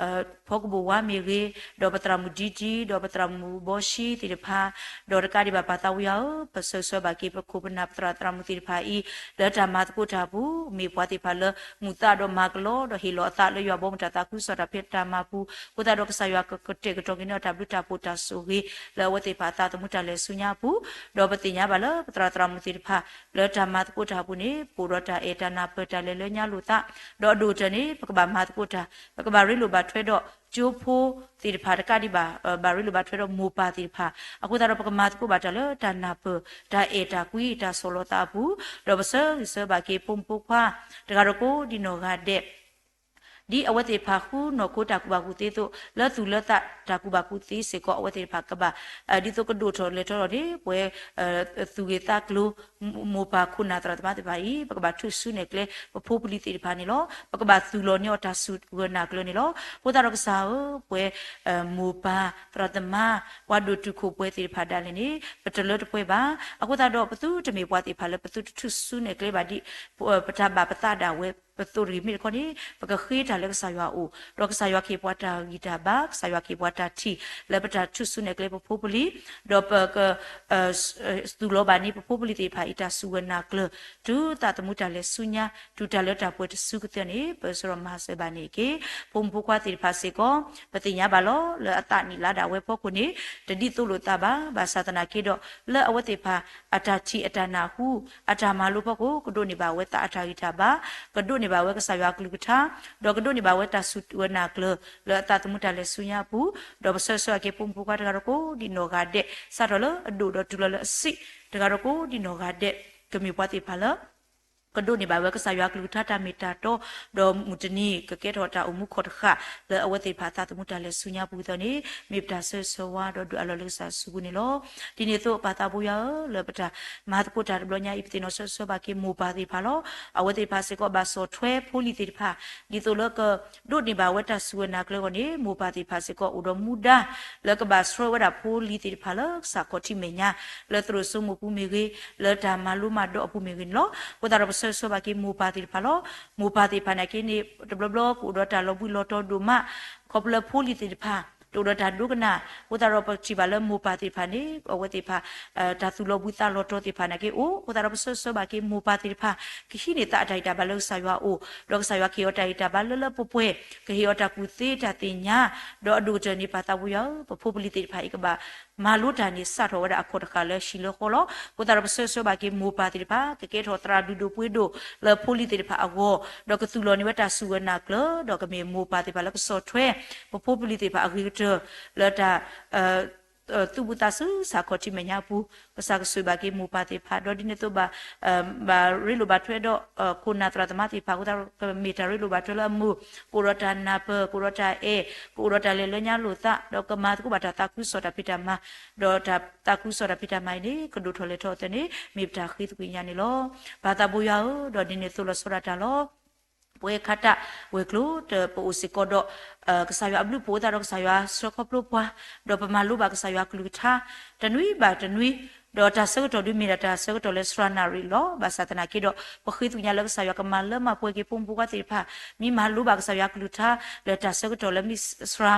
ဖီကဘိၣ်ဝါမ့ၢ်ဂ့ၤ, ဒီးပသရၣ်မုၣ်ဒံဒံ, ဒီးပသရၣ်မုၣ်ဘီၡံသ့ၣ်တဖၣ်, ဒီးတကးဒံးဘၣ်ပၢ်သးဘိယွၤဧၢ, ပဆၢဂ့ၤဆၢဝါဘၣ်က့ၤပခိၣ်ပနၢ်ပသရၣ်သရၣ်မုၣ်သ့ၣ်တဖၣ်အံၤ လၢတၢ်မၤသကိးတၢ်ပူၤ မ့ၢ်ပှၤသ့ၣ်တဖၣ်လၢ မူးသးဒီးမၤကလီ ဒီးဟ့ၣ်လီၤအသးလၢယွၤဘီမုၢ်တၢ်သးခုကစီၣ်တၢ်ဖံးတၢ်မၤပူၤ, အဃိသတးဒီးကစၢ်ယွၤကကတဲာ်ကတီၤက့ၤန့ၢ်အီၤ တၢ်ဘျုးတၢ်ဖှိၣ်တၢ်ဆိၣ်ဂ့ၤ လၢအဝဲသ့ၣ်တဖၣ်အသးသမူတၢ်လဲၤဆူညါအပူၤ, ဒီးပသ့ၣ်ညါဘၣ်လၢပသရၣ်သရၣ်မုၣ်သ့ၣ်တဖၣ် လၢတၢ်မၤသကိးတၢ်ပူၤန့ၣ် ပအိၣ်ဒီးတၢ်အဲၣ်တၢ်နၢ်ပၢၢ်တၢ်လဲၤလၢညါလိာ်သး, ဒီးအဒိၣ်ကတၢၢ်န့ၣ် ပကဘၣ်မၤသကိးတၢ်, ပကဘၣ်ရ့လိာ်ဘၣ်ထွဲဒီးကၠိဖိသ့ၣ်တဖၣ်တကးဒံးဘၣ်, ဘၣ်ရ့လိာ်ဘၣ်ထွဲဒီးမိၢ်ပၢ်သ့ၣ်တဖၣ်, အဃိသတးဒီးပကမၤသကိးဘၣ်တၢ်လၢတၢ်နၢ်ပၢၢ် တၢ်အဲၣ်တၢ်ကွံ တၢ်ဆီၣ်လီၤသးအပူၤ, ဒီးပဆၢဂ့ၤဆၢဝါဘၣ်က့ၤဖိမုၣ်ဖိခွါ တဂၤဒီးကိးဒံနီၢ်ဂၤဒဲး ဒ်အဝဲသ့ၣ်တဖၣ်ဃုနီၢ်ခိတၢ်ကူၣ်ဘၣ်ကူၣ်သ့အသိး လၢသူၣ်လၢသးတၢ်ကူၣ်ဘၣ်ကူၣ်သ့စ့ၢ်ကီး အဝဲသ့ၣ်တဖၣ်ကဘၣ် ဒ်သိးကဒိၣ်ထီၣ်လဲၤထီၣ်ထီၣ်န့ၣ် ပှဲၤ သူၣ်ဂ့ၤသးကျိၤ မိၢ်ပၢ်ခိၣ်နၢ်သရၣ်သမါသ့ၣ်တဖၣ်အံၤ ပကဘၣ်ထုးစုနဲၣ်ကျဲ ပဖိပလံၤသ့ၣ်တဖၣ်န့ၣ်လီၤ. ပကဘၣ်သူၣ်လီၤန့ၢ်အီၤတၢ်စူၢ်ဂၢၢ်နာ်ကျၢၤန့ၣ်လီၤ. အဃိသတးဒီးကစၢ်ဧၢ, ပှဲၤ မိၢ်ပၢ်သရၣ်သမါ ပှၤဒိၣ်တုာ်ခိၣ်ပှဲၤသ့ၣ်တဖၣ်ဒၣ်လဲာ်န့ၣ် ပတလၢတပှဲၤဘၣ်. အဃိသတးဒီး ပသုတမ့ၢ်ပှၤသ့ၣ်တဖၣ်လၢပသုတထုးစုနဲၣ်ကျဲဘၣ်ဒ် ပတၢ်ဘၣ်ပသးဒၣ်ဝဲ ပသိၣ်တဂ့ၤ. မ့ၢ်တခီန့ၣ် ပကဃ့တၢ်လၢကစၢ်ယွၤအအိၣ်, ဒီးကစၢ်ယွၤကဟ့ၣ်ပှၤတၢ်ဂံၢ်တၢ်ဘါ, ကစၢ်ယွၤကဟ့ၣ်ပှၤတၢ်ထံၣ် လၢပတၢ်ထုးစုနဲၣ်ကျဲပဖိပလံၤ, ဒီးပက သူၣ်လီၤဘၣ်န့ၢ်ပဖိပလံၤသ့ၣ်တဖၣ်အံၤ တၢ်စူၢ်ဂၢၢ်နာ်ကျၢၤ တုၤသးသမူတၢ်လဲၤဆူညါ တုၤတၢ်လၢတၢ်ပှဲၤတစုကသ့န့ၣ် ပၢဆှၢဒီးမၤစၢၤဘၣ်န့ၣ်တက့ၢ်. ဖိမုၣ်ဖိခွါသ့ၣ်တဖၣ်စ့ၢ်ကီး ပသ့ၣ်ညါဘၣ်လီၤ လၢအသးနံၣ်လါဒၣ်ဝဲဖီခိၣ်န့ၣ် တဒ်သိးလိာ်သးဘၣ်. ဘၣ်ဆၣ်သနာ်က့ဒီး လၢအဝဲသ့ၣ်တဖၣ် အတၢ်ထံၣ်အတၢ်နၢ်ဟူ အတၢ်မၤလိဖီခိၣ် ကဒိးန့ၢ်ဘၣ်ဝဲသးအတၢ်ဂံၢ်တၢ်ဘါ, ကဒိးန့ၢ်ဘၣ်ဝဲကစၢ်ယွၤအကလုၢ်ကထါ, ဒီးကဒိးန့ၢ်ဘၣ်ဝဲတၢ်စူၢ်ဂၢၢ်နာ်ကျၢၤ လၢအသးသမူတၢ်လဲၤဆူညါအပူၤ, ဒီးပဆၢဂ့ၤဆၢဝါက့ၤဖိမုၣ်ဖိခွါတဂၤဒီးကိးဒံနီၢ်ဂၤဒဲး စးထီၣ်လၢအဒိၣ်ဒီးတုၤလီၤလၢအဆံး တဂၤဒီးကိးဒံနီၢ်ဂၤဒဲး ကမ့ၢ်ပှၤသ့ၣ်တဖၣ်လၢ ကဒိးန့ၢ်ဘၣ်ဝဲကစၢ်ယွၤအကလုၢ်ကထါတၢ်မ့ၢ်တၢ်တီ, ဒီးမုၢ်တနံၤ ကကဲထီၣ်တၢ်အိၣ်မူခီၣ်တဃာ် လၢအဝဲသ့ၣ်တဖၣ်အသးသမူတၢ်လဲၤဆူညါပူၤအသိးန့ၣ် မ့ၢ်ပတၢ်ဆၢဂ့ၤဆၢဝါဒီးဒုးအးလီၤလၢကစၢ်အစုပူၤန့ၣ်လီၤ. ဒ်န့ၣ်အသိးပၢ်သးဘိယွၤဧၢ, လၢပတၢ်မၤသကိးတၢ်တဘျီညါအံၤ ပသ့ၣ်နီၣ်ဆၢဂ့ၤဆၢဝါဘၣ်က့ၤမိၢ်ပၢ်သ့ၣ်တဖၣ်လီၤ. အဝဲသ့ၣ်တဖၣ်စ့ၢ်ကီးဘၣ်ဆီၣ်ထွဲဖိလံၤသ့ၣ်တဖၣ် ဒ်သိးလၢကဒိးန့ၢ်ဘၣ်ဝဲတၢ်စူၢ်ဂၢၢ်နာ်ကျၢၤအဂီၢ်န့ၣ် မိၢ်ပၢ်သ့ၣ်တဖၣ်စ့ၢ်ကီးအိၣ်ဒီးမူဒါ လၢကဘၣ်ဆှၢဝဲဒၣ်ဖိလံၤသ့ၣ်တဖၣ်လၢကစၢ်ခီၣ်ထံးမဲာ်ညါ လၢသရိာ်စိမိၢ်ပူၤမ့ၢ်ဂ့ၤ, လၢတၢ်မၤလိမၤဒိးအပူၤမ့ၢ်ဂ့ၤန့ၣ်လီၤ. အဃိသတးဒီးပဆၢဂ့ၤဆၢဝါဘၣ်က့ၤမိၢ်ပၢ်သ့ၣ်တဖၣ်လီၤ. မိၢ်ပၢ်သ့ၣ်တဖၣ်နာ်က့န့ၣ် တဘျီဘျီကအိၣ်ဒီးတၢ်လီၤဘှံးလီၤတီၤဒိၣ်မး ခီဖျိလၢဖိလံၤသ့ၣ်တဖၣ် တအိၣ်ဒီးတၢ်ဒိကနၣ်, အဃိသတးဒီးပထံၣ်ဘၣ်လၢမိၢ်ပၢ်သ့ၣ်တဖၣ်န့ၣ် အဝဲသ့ၣ်တဖၣ် တၢ်သူၣ်လီၤဘှံးသးလီၤတီၤသ့ၣ်တဖၣ်နာ်က့အိၣ်, အဃိသတးဒီးပဆၢဂ့ၤဆၢဝါဘၣ်က့ၤမိၢ်ပၢ်သ့ၣ်တဖၣ် ကဟံးန့ၢ်သးအတၢ်ဂံၢ်တၢ်ဘါလၢကစၢ်ယွၤအအိၣ်, ဒီးကစၢ်ယွၤကဟ့ၣ်အီၤတၢ်ဂံၢ်တၢ်ဘါလၢလၢပှဲၤပှဲၤ, ကဟ့ၣ်အီၤတၢ်ကူၣ်သ့တၢ်သ့ၣ်ညါ, ဒီးအဒိၣ်ကတၢၢ်န့ၣ် ပၢ်သးဘိယွၤဧၢ, ပဖိပလံၤသ့ၣ်တဖၣ်အံၤကဘၣ်မၤလိတၢ်န့ၣ် စးထီၣ်ဝဲဒၣ်အခီၣ်တဃာ်လၢဟံၣ်လၢဃီလီၤ. အဃိသတးဒီးပဆၢဂ့ၤဆၢဝါဘၣ်က့ၤမိၢ်ပၢ်သ့ၣ်တဖၣ် ကကဲထီၣ်သရၣ်လုၢ်ဒိၣ်ပှ့ၤဒိၣ်လၢဖိလံၤသ့ၣ်တဖၣ်အဂီၢ်, ဒီးကသူၣ်လီၤန့ၢ်ဝဲတၢ်စူၢ်ဂၢၢ်နာ်ကျၢၤ, ဒီးကမ့ၢ်မိၢ်ပၢ်သ့ၣ်တဖၣ်လၢကဆီၣ်ထွဲ ပဖိပလံၤသ့ၣ်တဖၣ်အဂ့ၤကတၢၢ် လၢတၢ် သူၣ်ဘီၣ်သးစူၤ ကစၢ်ခီၣ်ထံးမဲာ်ညါအပူၤ, ကစၢ်ကဆိၣ်ဂ့ၤဘၣ်က့ၤမိၢ်ပၢ်သ့ၣ်တဖၣ်, ဒီးဒ်န့ၣ်အသိးဘၣ် ဘၣ်ရ့လိာ်ဘၣ်ထွဲဒီး ခိၣ်နၢ်သရၣ်သမါသ့ၣ်တဖၣ်အဃိသတးဒီး ကမ့ၢ်တၢ်ရ့လိာ်ဘၣ်ထွဲလၢအမုာ်, ကအိၣ်ဒီးတၢ်နၢ်ပၢၢ်, ကအိၣ်ဒီးတၢ်အဲၣ်, ကအိၣ်ဒီးတၢ်လဲၤလၢညါလိာ်သး, ဒီးကမၤသကိးဘၣ်တၢ်သးခုကစီၣ်တၢ်ဖံးတၢ်မၤ, ဒီးတၢ်သးခုကစီၣ်တၢ်ဖံးတၢ်မၤအံၤန့ၣ် ကဒိၣ်ထီၣ်လဲၤထီၣ်အသိးန့ၣ် မ့ၢ်ပတၢ်ဃ့သကွံာ်ညါန့ၣ်လီၤ. ပၢ်သးဘိယွၤဧၢ, ဒီးဒ်န့ၣ်အသိးလီၤဆီဒၣ်တၢ်လီၤ. ပဝဲခါတၢ်ဝဲၤကျိၤ ပအိၣ်စ့ၢ်ကီးဒီး ကစၢ်ယွၤအဘျုးအဖှိၣ်အဃိသတးဒီး ကစၢ်ယွၤဆှၢခီဖျိပှၤ, ဒီးပမၤလိဘၣ်ကစၢ်ယွၤကလုၢ်ကထါ တနွံဘၣ်တနွံ, ဒီးတၢ်ဆၢကတီၢ်ဒုးမ့ၢ်ဒၣ်တၢ်ဆၢကတီၢ်လၢစှၤနၣ်ရံၣ်လီၤ. ဘၣ်ဆၣ်သနာ်က့ဒီး ပဃ့သကွံာ်ညါလၢကစၢ်ယွၤကမၤလၢမၤပှဲၤက့ၤဖိမုၣ်ဖိခွါသ့ၣ်တဖၣ် မ့ၢ်မၤလိဘၣ်ကစၢ်ယွၤကလုၢ်ကထါ လၢတၢ်ဆၢကတီၢ်လၢမ့ၢ်စှၤ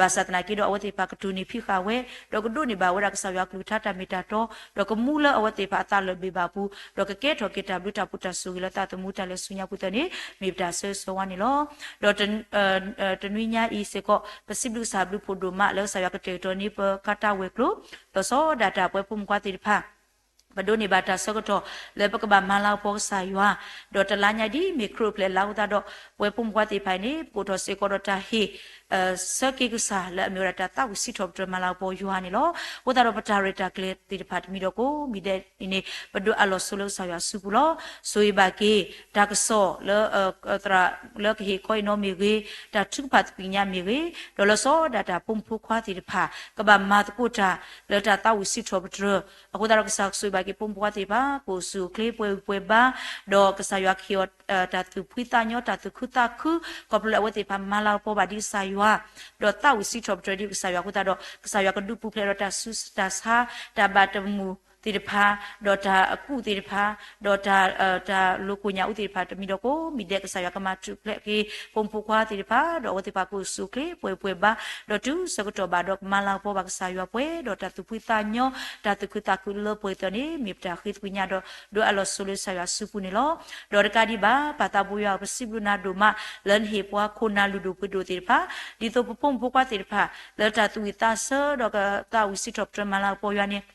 ဘၣ်ဆၣ်သနာ်က့ဒီး အဝဲသ့ၣ်တဖၣ်ကတိၢ်နီၣ်ဖံးဃာ်ဝဲ ဒီးကဒိးန့ၢ်ဘၣ်ဝဲဒၣ်ကစၢ်ယွၤကလုၢ်ကထါတၢ်မ့ၢ်တၢ်တီ ဒီးကမူလၢအဝဲသ့ၣ်တဖၣ်အသးလၢာ်ဘ့ၣ်ဘၣ်အပူၤ ဒီးကကဲထီၣ်က့ၤတၢ်ဘျုးတၢ်ဖှိၣ်တၢ်ဆိၣ်ဂ့ၤလၢသးသမူတၢ်လဲၤဆူညါပူၤသၢၣ်န့ၣ် မ့ၢ်ပတၢ်ဆၢဂ့ၤဆၢဝါန့ၣ်လီၤ. ဒီးတနွံညါအံၤစ့ၢ်ကီး ပစံးဘျုးကစၢ်ဘျုးဖှိၣ်ဒိၣ်မးလၢကစၢ်ယွၤကတဲာ်ကတီၤန့ၢ်ပခါတၢ်ဝဲၤကျိၤ လီၤဆီဒၣ်တၢ်ပဝဲဖိမုၣ်ဖိခွါသ့ၣ်တဖၣ် ပဒိးန့ၢ်ဘၣ်တၢ်ဆၢကတီၢ်လၢပကဘၣ်မၤလၤကပီၤကစၢ်ယွၤ, ဒီးတလါညါဒ်မ့ၢ်ခရံာ်အိၣ်ဖျဲၣ်လါအဃိသတးဒီး ပဝဲဖိမုၣ်ဖိခွါသ့ၣ်တဖၣ်အံၤန့ၣ် ပကအိၣ်ထီၣ်စ့ၢ်ကီးဒီးတၢ်ဟ့ၣ် ဆၢက့ၤကစၢ်လၢအမ့ၢ်ဝဲဒၣ်တၢ်သးဝံၣ်စံးထီၣ်ပတြၢၤမၤလၤကပီၤယွၤန့ၣ်လီၤ. အဃိသတးဒီးပတၢ်ရဲၣ်တၢ်ကျဲၤသ့ၣ်တဖၣ်တမံၤဒီးကိးမံၤဒဲးအံၤန့ၣ် ပဒုးအးလီၤဆိလၢကစၢ်ယွၤအစုပူၤလီၤ. ဆိၣ်ဂ့ၤဘၣ်က့ၤ တၢ်ကစီၣ်လၢ သရၣ်လၢကဟ့ၣ်ခီအံၤနီၣ်မ့ၢ်ဂ့ၤ, တၢ်ထုကဖၣ်သကွံာ်ညါမ့ၢ်ဂ့ၤ, ဒီးလီၤဆီဒၣ်တၢ်ဖိမုၣ်ဖိခွါသ့ၣ်တဖၣ် ကဘၣ်မၤသကိးတၢ်လၢတၢ်သးဝံၣ်စံးထီၣ်ပတြၢၤ အဃိသတးဒီးကစၢ်ကဆိၣ်ဂ့ၤဘၣ်က့ၤဖိမုၣ်ဖိခွါသ့ၣ်တဖၣ် ကအိၣ်ဆူၣ်အိၣ်ချ့ပှဲၤဂံၢ်ပှဲၤဘါ, ဒီးကစၢ်ယွၤကဟ့ၣ်အီၤ တၢ်သူၣ်ဖှံသးညီ တၢ်သူၣ်ခုသးခု ခီဖျိလၢအဝဲသ့ၣ်တဖၣ်မၤလၤကပီၤဘၣ်ဒ်ကစၢ်ယွၤ ဒီးသးဝံၣ်စံးထီၣ်ပတြၢၤဒ်ကစၢ်ယွၤအဃိသတးဒီး ကစၢ်ယွၤကဒုးပူၤဖျဲးဒီးတၢ်ဆူးတၢ်ဆါ တၢ်ဘၣ်တမုာ်သ့ၣ်တဖၣ် ဒီးတၢ်အကူၣ်သ့ၣ်တဖၣ် ဒီးတၢ် တၢ်လိၤကိၣ်ညၣ်အူသ့ၣ်တဖၣ်တမံၤဒီးကိးမံၤဒဲး ကစၢ်ယွၤကမၤထူၣ်ဖျဲးက့ၤ ဖိမုၣ်ဖိခွါသ့ၣ်တဖၣ် ဒီးအဝဲသ့ၣ်တဖၣ်ကအိၣ်ဆူၣ်အိၣ်ချ့ပှဲၤဂံၢ်ပှဲၤဘါ ဒီးတုၤဆၢကတီၢ်ဘၣ်ဒီးကမၤလၤကပီၤဘၣ်ကစၢ်ယွၤပှဲၤဒီးတၢ်သူၣ်ဖှံသးညီ တၢ်သူၣ်ခုသးခုလၢပှဲၤသၢၣ်န့ၣ် မ့ၢ်ပတၢ်ဃ့သကွံာ်ညါဒီး ဒုးအးလီၤဆိလၢကစၢ်ယွၤအစုပူၤန့ၣ်လီၤ. ဒီးတကးဒံးဘၣ် ပၢ်သးဘိယွၤဧၢ ပစံးဘျုးနၤဒိၣ်မး လၢနဟ့ၣ်ပှၤခိၣ်နၢ်လုၢ်ဒိၣ်ပှ့ၤဒိၣ်သ့ၣ်တဖၣ် ဒ်သိးပဖိမုၣ်ဖိခွါသ့ၣ်တဖၣ် လၢတၢ်သူၣ်ဝံၣ်သးဆၢ ဒီးကသးဝံၣ်စံးထီၣ်ပတြၢၤမၤလၤကပီၤယွၤန့ၣ်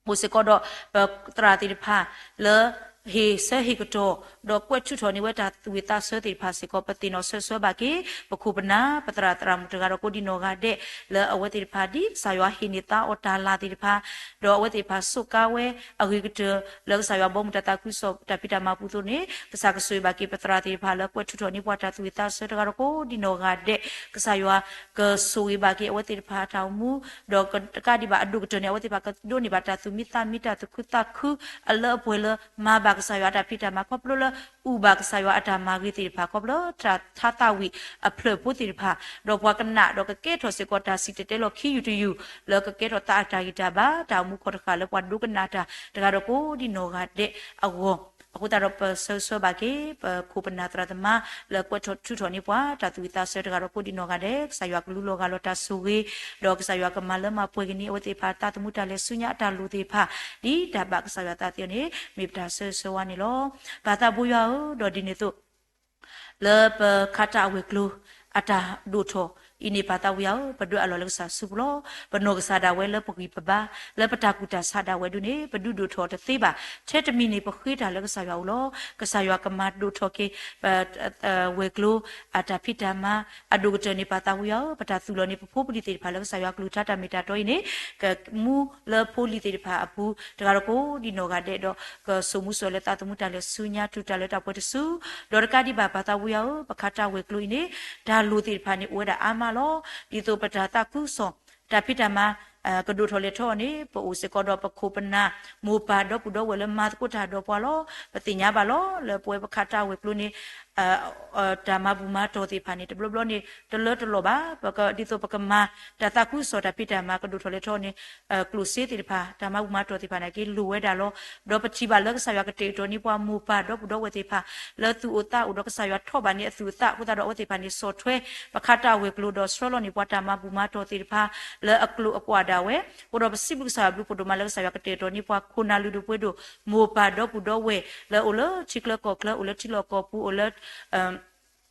အိၣ်စ့ၢ်ကီးဒီး ပသရၣ်သ့ၣ်တဖၣ် လၢဟ့ၣ်ဆၢဟ့ၣ်ကတီၢ် ဒီးကွဲးထုးထီၣ်န့ၢ်ဝဲတၢ်သူၣ်ဝံၣ်သးဆၢသ့ၣ်တဖၣ်စ့ၢ်ကီး ပသ့ၣ်နီၣ်ဆၢဆၢဘၣ်က့ၤ ပခိၣ်ပနၢ် ပသရၣ်သရၣ်မုၣ်တဂၤဒီးကိးဒံနီၢ်ဂၤဒဲး လၢအဝဲသ့ၣ်တဖၣ် ဒ်ကစၢ်ယွၤဟ့ၣ်န့ၢ်သါအီၤတၢ်လၤသ့ၣ်တဖၣ် ဒီးအဝဲသ့ၣ်တဖၣ်ဆိးကါဝဲအဂ့ၤကတၢၢ် လၢကစၢ်ယွၤဘီမုၢ်တၢ်သးခုကစီၣ်တၢ်ဖံးတၢ်မၤပူၤအသိးန့ၣ် ကစၢ်ကဆိၣ်ဂ့ၤဘၣ်က့ၤပသရၣ်သ့ၣ်တဖၣ် လၢကွဲးထုးထီၣ်န့ၢ်ပှၤတၢ်သူၣ်ဝံၣ်သးဆၢတဂၤဒီးကိးဒံနီၢ်ဂၤဒဲး ကစၢ်ယွၤကဆိၣ်ဂ့ၤဘၣ်က့ၤအဝဲသ့ၣ်တဖၣ်အတၢ်အိၣ်မူ ဒီးတကးဒံးဘၣ်အဒိၣ်ကတၢၢ်န့ၣ် အဝဲသ့ၣ်တဖၣ်ကဒိးန့ၢ်ဘၣ်တၢ်သူၣ်မံသးမံ တၢ်သူၣ်ခုသးခုအလၢအပှဲၤလၢ မၤဘၣ်ကစၢ်ယွၤအတၢ်ဖံးတၢ်မၤ ခီဖျိလၢ အုၣ်ဘၣ်ကစၢ်ယွၤအတၢ်မၤဂ့ၤသ့ၣ်တဖၣ် ခီဖျိတၢ်ထါသးဝံၣ်အဖျၢၣ်ဖိသ့ၣ်တဖၣ် ဒီးပှၤကနၣ်ဒီးကကဲထီၣ်စ့ၢ်ကီးတၢ်စံၣ်တဲၤတဲလီၤခံယူၢ်တယူၢ် လၢကကဲထီၣ်သးအတၢ်ဂံၢ်တၢ်ဘါ တၢ်အိၣ်မူခိၣ်တဃာ်လၢပှၤဒိကနၣ်တၢ်တဂၤဒီးကိးဒံနီၢ်ဂၤဒဲးအဂီၢ် အဃိသတးဒီးပဆၢဂ့ၤဆၢဝါဘၣ်က့ၤ ပခိၣ်ပနၢ်သရၣ်သမါ လၢကွဲးထုးထီၣ်န့ၢ်ပှၤတၢ်သူၣ်ဝံၣ်သးဆၢတဂၤဒီးကိးဒံနီၢ်ဂၤဒဲး ကစၢ်ယွၤကလူလီၤဂာ်လီၤတၢ်ဆိၣ်ဂ့ၤ ဒီးကစၢ်ယွၤကမၤလၢမၤပှဲၤက့ၤန့ၢ် အဝဲသ့ၣ်တဖၣ်သးသမူတၢ်လဲၤဆူညါအတၢ်လိၣ်သ့ၣ်တဖၣ် ဒ်တၢ်ဘၣ်ကစၢ်ယွၤသးသ့န့ၣ် မ့ၢ်ပတၢ်ဆၢဂ့ၤဆၢဝါန့ၣ်လီၤ. ပၢ်သးဘိယွၤဧၢ, ဒီးဒ်န့ၣ်အသိး လၢပခါတၢ်အဝဲၤကျိၤ အတၢ်ဒိၣ်ထီၣ်အံၤန့ၣ် ပၢ်သးဘိယွၤဧၢ, ပဒုးအးလီၤလၢကစၢ်စုပူၤလီၤ. ပနီၢ်ကစၢ်ဒၣ်ဝဲလၢပဂံၢ်ပဘါ လၢပတၢ်ကူၣ်တၢ်ဆးဒၣ်ဝဲဒၣ်န့ၣ် ပဒုးဒိၣ်ထီၣ်တသ့ဘၣ်. ထဲတမံၤန့ၣ် ပဃ့တၢ်လၢကစၢ်ယွၤအအိၣ်လီၤ. ကစၢ်ယွၤကမၤဒိၣ်ထီၣ်က့ၤ ပ ဝဲၤကျိၤ အတၢ်ဖံးတၢ်မၤ အဒိၣ်ကတၢၢ်န့ၣ် ပၢ်သးဘိယွၤဧၢ, ပတၢ်သူၣ်လီၤန့ၢ် ပဖိပလံၤသ့ၣ်တဖၣ်လၢကစၢ်ယွၤကလုၢ်ကထါတၢ်မ့ၢ်တၢ်တီအံၤန့ၣ် ကမူလၢဖိလံၤသ့ၣ်တဖၣ်အပူၤ တဂၤဒီးကိးဒံနီၢ်ဂၤဒဲးဒီး ကစိာ်မူစိာ်လၢသးသမူတၢ်လဲၤဆူညါ တူၢ်တၢ်လၢတၢ်ပှဲၤတစု ဒီးတကးဒံးဘၣ် ပၢ်သးဘိယွၤဧၢ, ပခါတၢ်ဝဲၤကျိၤအံၤန့ၣ် တၢ်လိၣ်သ့ၣ်တဖၣ်န့ၣ် အိၣ်ဝဲဒၣ်အါမးလီၤ. ဒ်သိးပတၢ်သးခုကစီၣ် တၢ်ဖံးတၢ်မၤ ကဒိၣ်ထီၣ်လဲၤထီၣ်အီၤန့ၣ် ပအိၣ်စ့ၢ်ကီးဒီးပခိၣ်ပနၢ် မိၢ်ပၢ်ဒီပုၢ်ဒီဝဲၢ်လၢမၤသကိးတၢ်ဒီးပှၤလီၤ. ပသ့ၣ်ညါဘၣ်လီၤ လၢပဝဲပခါတၢ်ဝဲၤကျိၤန့ၣ် တၢ်မၤဘူၣ်မၤတီၢ်သ့ၣ်တဖၣ်န့ၣ် တဘျီဘျီန့ၣ် တလၢတလီၢ်ဘၣ်. ဒ်သိးပကမၤ တၢ်သးခုကစီၣ်တၢ်ဖံးတၢ်မၤကဒိၣ်ထီၣ်လဲၤထီၣ်န့ၣ် ကျိၣ်စ့သ့ၣ်တဖၣ် တၢ်မၤဘူၣ်မၤတီၢ်သ့ၣ်တဖၣ်န့ၣ်က့ၤလိၣ်ဝဲဒၣ်လီၤ. ဒီးပထံၣ်ဘၣ်လၢကစၢ်ယွၤကတဲာ်ကတီၤန့ၢ်ပှၤမိၢ်ပၢ်ဒီပုၢ်ဒီဝဲၢ်သ့ၣ်တဖၣ် လၢသူၣ်အိၣ်သးအိၣ်ဒီးကစၢ်ယွၤထီၣ်ဘၣ်န့ၢ်အသူၣ်အသးအဃိသတးဒီး အဝဲသ့ၣ်တဖၣ်န့ၣ် ဆီၣ်ထွဲ ပခါတၢ်ဝဲၤကျိၤဒီးဆှၢလီၤန့ၢ်ပှၤတၢ်မၤဘူၣ်မၤတီၢ်သ့ၣ်တဖၣ် လၢအကျိၤအကွာ်ဒၣ်ဝဲ အဃိဒီးပစံးဘျုးကစၢ်ယွၤဘျုးဖှိၣ်ဒိၣ်မးလၢကစၢ်ယွၤကတဲာ်ကတီၤန့ၢ်ပှၤခိၣ်နၢ်လုၢ်ဒိၣ်ပှ့ၤဒိၣ် မိၢ်ပၢ်ဒီပုၢ်ဒီဝဲၢ် လၢအိၣ်လၢထံချၢကီၢ်ချၢ အိၣ်လၢထံလီၢ်ကီၢ်ပူၤ အိၣ်လၢ ထံ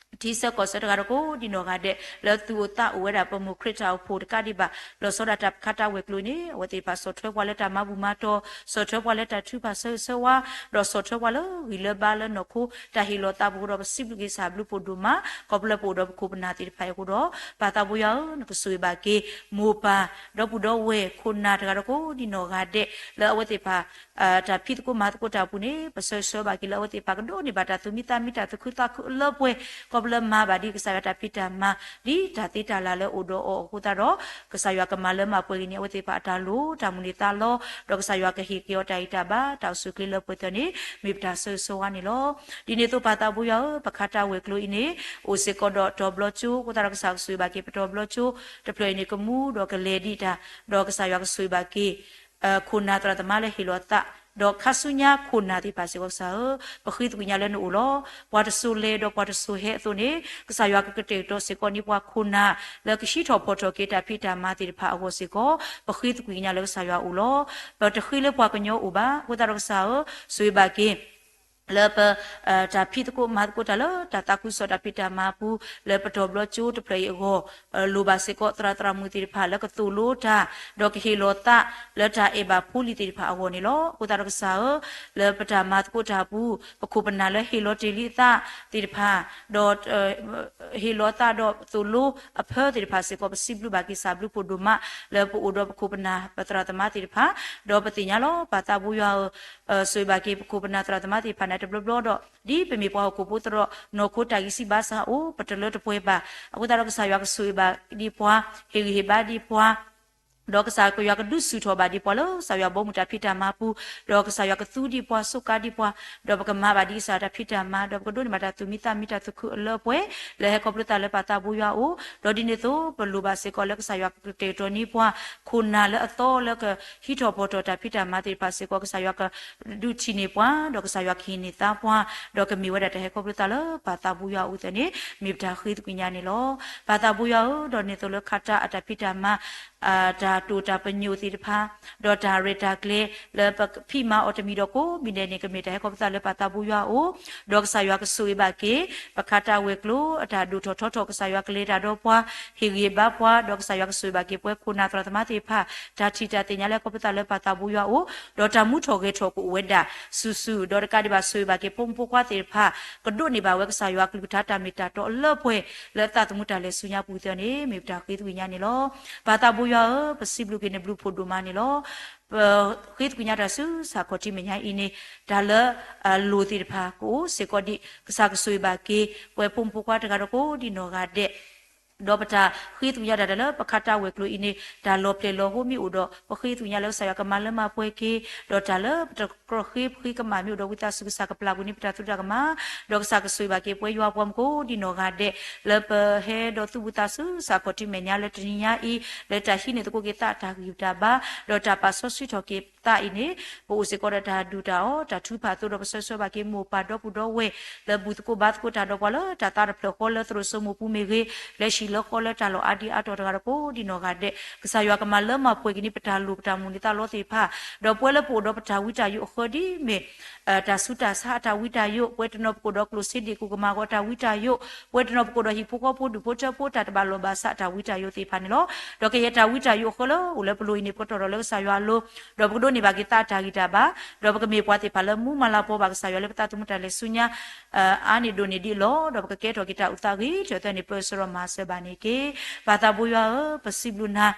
ဆၢကီၢ်ဆၢတဂၤဒီးကိးဒံနီၢ်ဂၤဒဲး လၢသူၣ်အိၣ်သးအိၣ်ဝဲဒၣ်ပမိၢ်ခရံာ်တၢ်အိၣ်ဖှိၣ်တကးဒံးဘၣ် လီၤဆီဒၣ်တၢ်ခါတၢ်ဝဲၤကျိၤအံၤန့ၣ် အဝဲသ့ၣ်တဖၣ်ဆီၣ်ထွဲပှၤလၢတၢ်မၤဘူၣ်မၤတီၢ် ဆီၣ်ထွဲပှၤလၢတၢ်ထုကဖၣ်ဆၢဂ့ၤဆၢဝါ ဒီးဆီၣ်ထွဲပှၤလၢဂံၢ်လၢဘါလၢနီၢ်ခိ တၢ်ဟ့ၣ်လီၤသးပူၤအဃိဒီး ပစံးဘျုးက့ၤကစၢ်ဘျုးဖှိၣ်ဒိၣ်မး ခီဖျိလၢပအိၣ်ဒီးပခိၣ်ပနၢ်သ့ၣ်တဖၣ်အံၤအဃိဒီး ပၢ်သးဘိယွၤဧၢ နကဆိၣ်ဂ့ၤဘၣ်က့ၤ မိၢ်ပၢ် ဒီပုၢ်ဒီဝဲၢ် ခိၣ်နၢ်တဂၤဒီးကိးဒံနီၢ်ဂၤဒဲး လၢအဝဲသ့ၣ်တဖၣ် တၢ်ဖံးသကိးမၤသကိးတၢ်အပူၤန့ၣ် ပဆၢဂ့ၤဆၢဝါဘၣ်က့ၤလၢအဝဲသ့ၣ်တဖၣ်ကဒိးန့ၢ်ဘၣ်တၢ်သူၣ်မံသးမံ တၢ်သူၣ်ခုသးခုအလၢပှဲၤ ခီဖျိလၢမၤဘၣ်ဒ်ကစၢ်ယွၤတၢ်ဖံးတၢ်မၤ ဒ်တၢ်သ့တၢ်လၢ်လၢအိၣ်ဒီးအီၤအဃိသတးဒီး ကစၢ်ယွၤကမၤလၢမၤပှဲၤက့ၤန့ၢ် အဝဲသ့ၣ်တဖၣ်အတၢ်လိၣ်တၢ်မုၢ်လၢ်သးလီၤ ဒီးကစၢ်ယွၤကဟ့ၣ်က့ၤအီၤတၢ်ဂံၢ်တၢ်ဘါ တၢ်အိၣ်ဆူၣ်အိၣ်ချ့လၢပှဲၤသၢၣ်န့ၣ် မ့ၢ်ပတၢ်ဆၢဂ့ၤဆၢဝါန့ၣ်လီၤ. ဒ်န့ၣ်အသိး ပၢ်သးဘိယွၤဧၢ, ပခါတၢ်ဝဲၤကျိၤအံၤန့ၣ် အိၣ်စ့ၢ်ကီးဒီးတီၤဘျီကၠိအဃိသတးဒီး ကစၢ်ကဆိၣ်ဂ့ၤဘၣ်က့ၤ ပတီၤဘျီကၠိတဖျၢၣ်အံၤန့ၣ် ကမူဒီးကလဲၤဒံးတၢ် ဒီးကစၢ်ယွၤကဆိၣ်ဂ့ၤဘၣ်က့ၤ ခိၣ်နၢ်သရၣ်သမါလၢဟ့ၣ်လီၤသး ဒီးခါဆူညါခိၣ်နၢ်သ့ၣ်တဖၣ်စ့ၢ်ကီးကစၢ်ဧၢ, ပဃ့သကွံာ်ညါလၢနအိၣ်လီၤ. ပှၤတစိၤလဲၤဒီးပှၤတစိၤဟဲအသိးန့ၣ် ကစၢ်ယွၤကကတဲာ်ကတီၤစ့ၢ်ကီးန့ၢ်ပှၤခိၣ်နၢ် လၢကဟံးထီၣ်ဖီၣ်ထီၣ်က့ၤတၢ်ဖံးတၢ်မၤသ့ၣ်တဖၣ်အဂီၢ်စ့ၢ်ကီး ပဃ့သကွံာ်ညါလၢကစၢ်ယွၤအအိၣ်လီၤ. ပတဃ့လၢပှၤကညီအအိၣ်ဘၣ်. အဃိသတးဒီးကစၢ်ဧၢ, ဆိၣ်ဂ့ၤဘၣ်က့ၤ လၢပ တၢ်ဖံးသကိးမၤသကိးတၢ်လၢတၢ်သးခုကစီၣ်တၢ်ဖံးတၢ်မၤအပူၤ လၢပတီၢ်ဘျီကၠိတဖျၢၣ်အံၤအဂီၢ် လိၣ်ဘၣ်စ့ၢ်ကီးသရၣ်သရၣ်မုၣ်သ့ၣ်တဖၣ်လၢကသိၣ်လိတၢ် ဒီးကဟ့ၣ်လီၤသးလၢတၢ်အဲၣ်ဘၣ်ဖိလံၤသ့ၣ်တဖၣ်အဂီၢ်န့ၣ်လီၤ. အဃိသတးဒီးကစၢ်ဧၢ, လၢပတၢ်မၤသကိးတၢ်အပူၤ ပခိၣ်ပနၢ်လၢဟ့ၣ်လီၤတ့ၢ်လံအသးသ့ၣ်တဖၣ် ဒီး ဟ့ၣ်လီၤသးဒီးသိၣ်လိအဖၢသ့ၣ်တဖၣ်စ့ၢ်ကီး ပစံးဘျုးဘၣ်က့ၤစံးဘျုးဖးဒိၣ်မး လၢပအိၣ်ဒီးပခိၣ်ပနၢ်ပသရၣ်သမါသ့ၣ်တဖၣ်, ဒီးပသ့ၣ်ညါလီၤ ပၢ်သးဘိယွၤဧၢ, ဆိၣ်ဂ့ၤဘၣ်က့ၤပခိၣ်ပနၢ်သရၣ်သမါသ့ၣ်တဖၣ်န့ၣ်တဘျီဘျီဒီး ဒ်ပမ့ၢ်ပှၤဟီၣ်ခိၣ်ဖိသရၣ် နီၢ်ခိတၢ်ဂံၢ်စၢ်ဘါစၢ်အိၣ် ပတလၢတပှဲၤဘၣ်. အဃိသတးဒီးကစၢ်ယွၤကဆိၣ်ဂ့ၤဘၣ်ဒံးပှၤ, ဟ့ၣ်ဂံၢ်ဟ့ၣ်ဘါဒံးပှၤ ဒီးကစၢ်ယွၤကဒုးဆူၣ်ထီၣ်ဘၣ်ဒံးပှၤလၢကစၢ်ယွၤဘီမုၢ်တၢ်ဖံးတၢ်မၤပူၤ, ဒီးကစၢ်ယွၤကသူဒံးပှၤ စိကါဒံးပှၤ, ဒီးပကမၤဘၣ်ဒံးကစၢ်ယွၤတၢ်ဖံးတၢ်မၤ, ဒီးပကဒိးန့ၢ်ဘၣ်တၢ်သူၣ်မံသးမံတၢ်သူၣ်ခုအလၢအပှဲၤ လၢဟဲခီဖျိသးလၢပၢ်သးဘိယွၤအအိၣ်, ဒီးဒ်န့ၣ်အသိးပလိၣ်ဘၣ်စ့ၢ်ကီးလၢကစၢ်ယွၤကကတဲာ်ကတီၤန့ၢ်ပှၤ ခိၣ်နၢ်လၢအသီလၢကဟံးထီၣ်ဖီၣ်ထီၣ်တၢ်ဖံးတၢ်မၤသ့ၣ်တဖၣ်စ့ၢ်ကီး ကစၢ်ယွၤကဒုးထံၣ်န့ၢ်ပှၤ, ဒီးကစၢ်ယွၤကဟ့ၣ်န့ၢ်သါပှၤ, ဒီးကမ့ၢ်ဝဲဒၣ်တၢ်ဟဲခီဖျိသးလၢပၢ်သးဘိယွၤအအိၣ်သ့ၣ်န့ၣ် မ့ၢ်ပတၢ်ဃ့သကွံာ်ညါန့ၣ်လီၤ. ပၢ်သးဘိယွၤဧၢ, ဒီးဒ်န့ၣ်အသိးလၢခါတၢ်အတၢ်ဖံးတၢ်မၤ တၢ်တိာ်တၢ်ပညိၣ်သ့ၣ်တဖၣ်, ဒီးတၢ်ရဲၣ်တၢ်ကျဲၤလၢပဖံးမၤအီၤတမံၤဒီးကိးမံၤဒဲးန့ၣ် ကမ့ၢ်တၢ်ဟဲခီဖျိသးလၢပၢ်သးဘိယွၤအအိၣ်, ဒီးကစၢ်ယွၤကဆိၣ်ဂ့ၤဘၣ်က့ၤ ပခါတၢ်ဝဲၤကျိၤအတၢ်ဒိၣ်ထီၣ်ထီထီၣ် ကစၢ်ယွၤကလဲၤတၢ်ဒီးပှၤ, ဟ့ၣ်ဂံၢ်ဘါပှၤ, ဒီးကစၢ်ယွၤကဆိၣ်ဂ့ၤဘၣ်က့ၤပဝဲခိၣ်နၢ်သရၣ်သမါသ့ၣ်တဖၣ် တၢ်ထံၣ်တၢ်သ့ၣ်ညါလၢဟဲခီဖျိသးလၢပၢ်သးဘိယွၤအအိၣ်, ဒီးတၢ်မူထီၣ်ဂဲၤထီၣ်ကအိၣ်ဝဲဒၣ် ဆူၣ်ဆူၣ်, ဒီးတကးဒံးဘၣ်ဆိၣ်ဂ့ၤဘၣ်က့ၤဖိမုၣ်ဖိခွါသ့ၣ်တဖၣ် ကဒိးန့ၢ်ဘၣ်ဝဲကစၢ်ယွၤအကလုၢ်ကထါတၢ်မ့ၢ်တၢ်တီအလၢအပှဲၤ လၢအသးသမူတၢ်လဲၤဆူညါပူၤသ့ၣ်န့ၣ် မ့ၢ်ပတၢ်ဃ့သကွံာ်ညါန့ၣ်လီၤ. ပၢ်သးဘိယွၤဧၢ, ပစံးဘျုးက့ၤနဘျုးဖးဒိၣ်မးန့ၣ်လီၤ. ပဃ့သကွံာ်ညါတၢ်ဆူစ့ၢ်ကီးထံမဲာ်ညါအံၤန့ၣ် တၢ်လၢအလိၣ်သ့ၣ်တဖၣ်ကအိၣ်စ့ၢ်ကီးဒံး ကစၢ်ကဆိၣ်ဂ့ၤဘၣ်က့ၤ ပဝဲဖိမုၣ်ဖိခွါတဂၤဒီးကိးဒံးနီၢ်ဂၤဒဲး ဒီးပတၢ်ဃ့သကွံာ်ညါတၢ်လၢပခါတၢ်ဝဲၤကျိၤအံၤန့ၣ် တၢ်လီၤဖျဲၣ်လီၤဟိမ့ၢ်အိၣ်ဒီး ပဃ့သကွံာ်ညါလၢကစၢ်ယွၤကမၤလၢမၤပှဲၤက့ၤ, ဒီးတၢ်လၢပတကြၢးဃ့ပဃ့ကမၣ်မ့ၢ်အိၣ်ဒီး ဝံသးစူၤကစၢ်ကပျၢ်ကွံာ်န့ၢ်ပတၢ်သရူးတၢ်ကမၣ်, ဒီးကစၢ်ကဆိၣ်ဂ့ၤဘၣ်က့ၤပဝဲယွၤပှၤမုၣ်ကိးဒံးနီၢ်ဂၤဒဲး လၢပဟဲဒီးသူၣ်ဘုသးစူၤ စ့ၢ်ကီးထံမဲာ်ညါလၢတနံၤညါအံၤ လၢတၢ်ဟံးန့ၢ်သကိးက့ၤသးအတၢ်ဂံၢ်တၢ်ဘါ, ဒီးတၢ်ပာ်စီဆှံထီၣ်က့ၤသးအံၤန့ၣ် ပအိၣ်စ့ၢ်ကီးဒီးတၢ်ဒုၣ်တၢ်အီၣ် တၢ်ထုကဖၣ်အသိးဒီး ပဆၢဂ့ၤဆၢဝါဘၣ်က့ၤမိၢ်ပၢ်ဒီပုၢ်ဒီဝဲၢ် လၢဘူၣ်သကိးဘါသကိးတၢ်ဒီးပှၤလၢတၢ်သးတဖျၢၣ်ဃီလၢသရိာ်စိမိၢ်ပူၤမ့ၢ်ဂ့ၤ, လၢဟံၣ်လၢဃီလၢတၢ်လီၢ်အါဒံအါတီၤတဂၤဒီးကိးဒံးနီၢ်ဂၤဒဲး, ကစၢ်ယွၤကမၤလၢမၤပှဲၤက့ၤန့ၢ်ပတၢ်လိၣ်ပတၢ်မိၣ်န့ၢ်သးလီသ့ၣ်တဖၣ်, ဒီးပဝဲလၢပအိၣ်ဒီးပတၢ်ဝံတၢ်ယိးအဃၢဒ်အမ့ၢ် တၢ်ဆူးတၢ်ဆါအတၢ်ဝံတၢ်ယိး, ပဝဲတနီၤပကအိၣ်ဒီးကျိၣ်စ့ဒ့ၣ်ကိၢ်ကမၣ်ဂီၤတၢ်ဝံတၢ်ယိး, ပဝဲတနီၤပကအိၣ်ဒီးဟံၣ်ဖိဃီဖိဒူၣ်ဖိထၢဖိတၢ်တဘၣ်လိာ်ဘၣ်စးတၢ်ဝံတၢ်ယိးသ့ၣ်တဖၣ်န့ၣ်လီၤ. ဒီးကယဲၢ်တၢ်ဝံတၢ်ယိးအဃၢလၢအိၣ်လၢပလိၤအံၤန့ၣ် ပကတီၢ်ထီၣ်လၢကစၢ်ယွၤအလိၤ, ဒီးပကဒိးန့ၢ်ဘၣ်က့ၤသးအတၢ်ဂံၢ်တၢ်ဘါ, ဒီးပကမ့ၢ်ပှၤသ့ၣ်တဖၣ်လၢမူမၤလၤပှီၤဘၣ်ကစၢ်ယွၤလၢပသးသမူတၢ်လဲၤဆူညါ အါန့ၢ်ဒိၣ်န့ၢ်ဒံးအလီၢ်, ဒီးပကကဲထီၣ်က့ၤတၢ်အိၣ်သးဂ့ၤထၢၣ်သၢန့ၣ် ပၢဆှၢဒီးမၤစၢၤဘၣ်န့ၣ်တက့ၢ်. ပၢ်သးဘိယွၤဧၢ, ပစံးဘျုးနၤ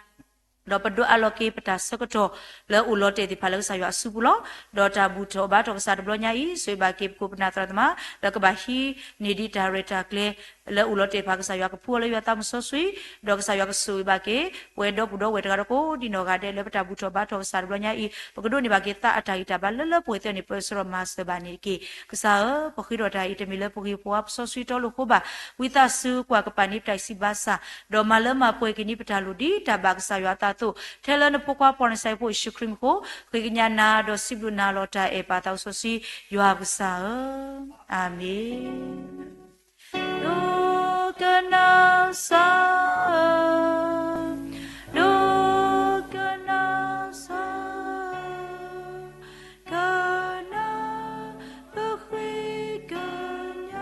ဒီးပဒိးအးလီၤက့ၤပတၢ်ဆၢကတီၢ်လၢအိၣ်လီၤတဲာ်သ့ၣ်တဖၣ်လၢကစၢ်ယွၤအစုပူၤလီၤ. ဒီးတၢ်ဘူၣ်ထီၣ်ဘါထီၣ်ကစၢ်တဘျီညါအံၤ ဆိၣ်ဂ့ၤဘၣ်က့ၤပခိၣ်ပနၢ်သရၣ်သမါ လၢကဘၣ်ဟံးန့ၢ်ဒံးတၢ်ရဲၣ်တၢ်ကျဲၤ လၢအိၣ်လီၤတဲာ်တဖၣ် ကစၢ်ယွၤကဖှူအီၤလၢယွၤသးမုၢ်စီဆှံ, ဒီးကစၢ်ယွၤကဆိၣ်ဂ့ၤဘၣ်က့ၤ ပဝဲဒီပုၢ်ဒီဝဲၢ်တဂၤဒီးကိးဒံးနီၢ်ဂၤဒဲး လၢပတၢ်ဘူၣ်ထီၣ်ဘါထီၣ်ကစၢ်တဘျီညါအံၤ ပကဒိးန့ၢ်ဘၣ်က့ၤသးအတၢ်ဂံၢ်တၢ်ဘါလၢလၢပှဲၤပှဲၤသ့ၣ်န့ၣ် ပၢဆှၢဒီးမၤစၢၤဘၣ်န့ၣ်တက့ၢ်. ကစၢ်ဧၢ, ပဃ့ဒီးတၢ်အံၤတမ့ၢ်လၢပဂ့ၤပဝါပစီဆှံတီလိာ်ဃိဘၣ်, ဝံသးစူၤကွၢ်ကပၤန့ၢ်ပတၢ်ဂံၢ်စၢ်ဘါစၢ်, ဒီးမၤလၢမၤပှဲၤက့ၤန့ၢ်ပတၢ်လိၣ်ဒ်တၢ်ဘၣ်ကစၢ်ယွၤအသးအသိး, ထဲလၢနဖိခွါပှၤနစၤရ့းဖိယ့ၣ်ၡူးခရံာ်မံၤအဃိ, ဃ့ကညးနၤဒီးစံးဘျုးနၤလီၤတၢ်အဲၣ်ပၢ်သးစီဆှံ ယွၤပကစၢ်ဧၢ, အၤမ့ၣ်. ဒိကနၣ်စၢ်ဧၢ, ဒိကနၣ်စၢ်ဧၢ, ကနၣ်ပဃ့ကညး,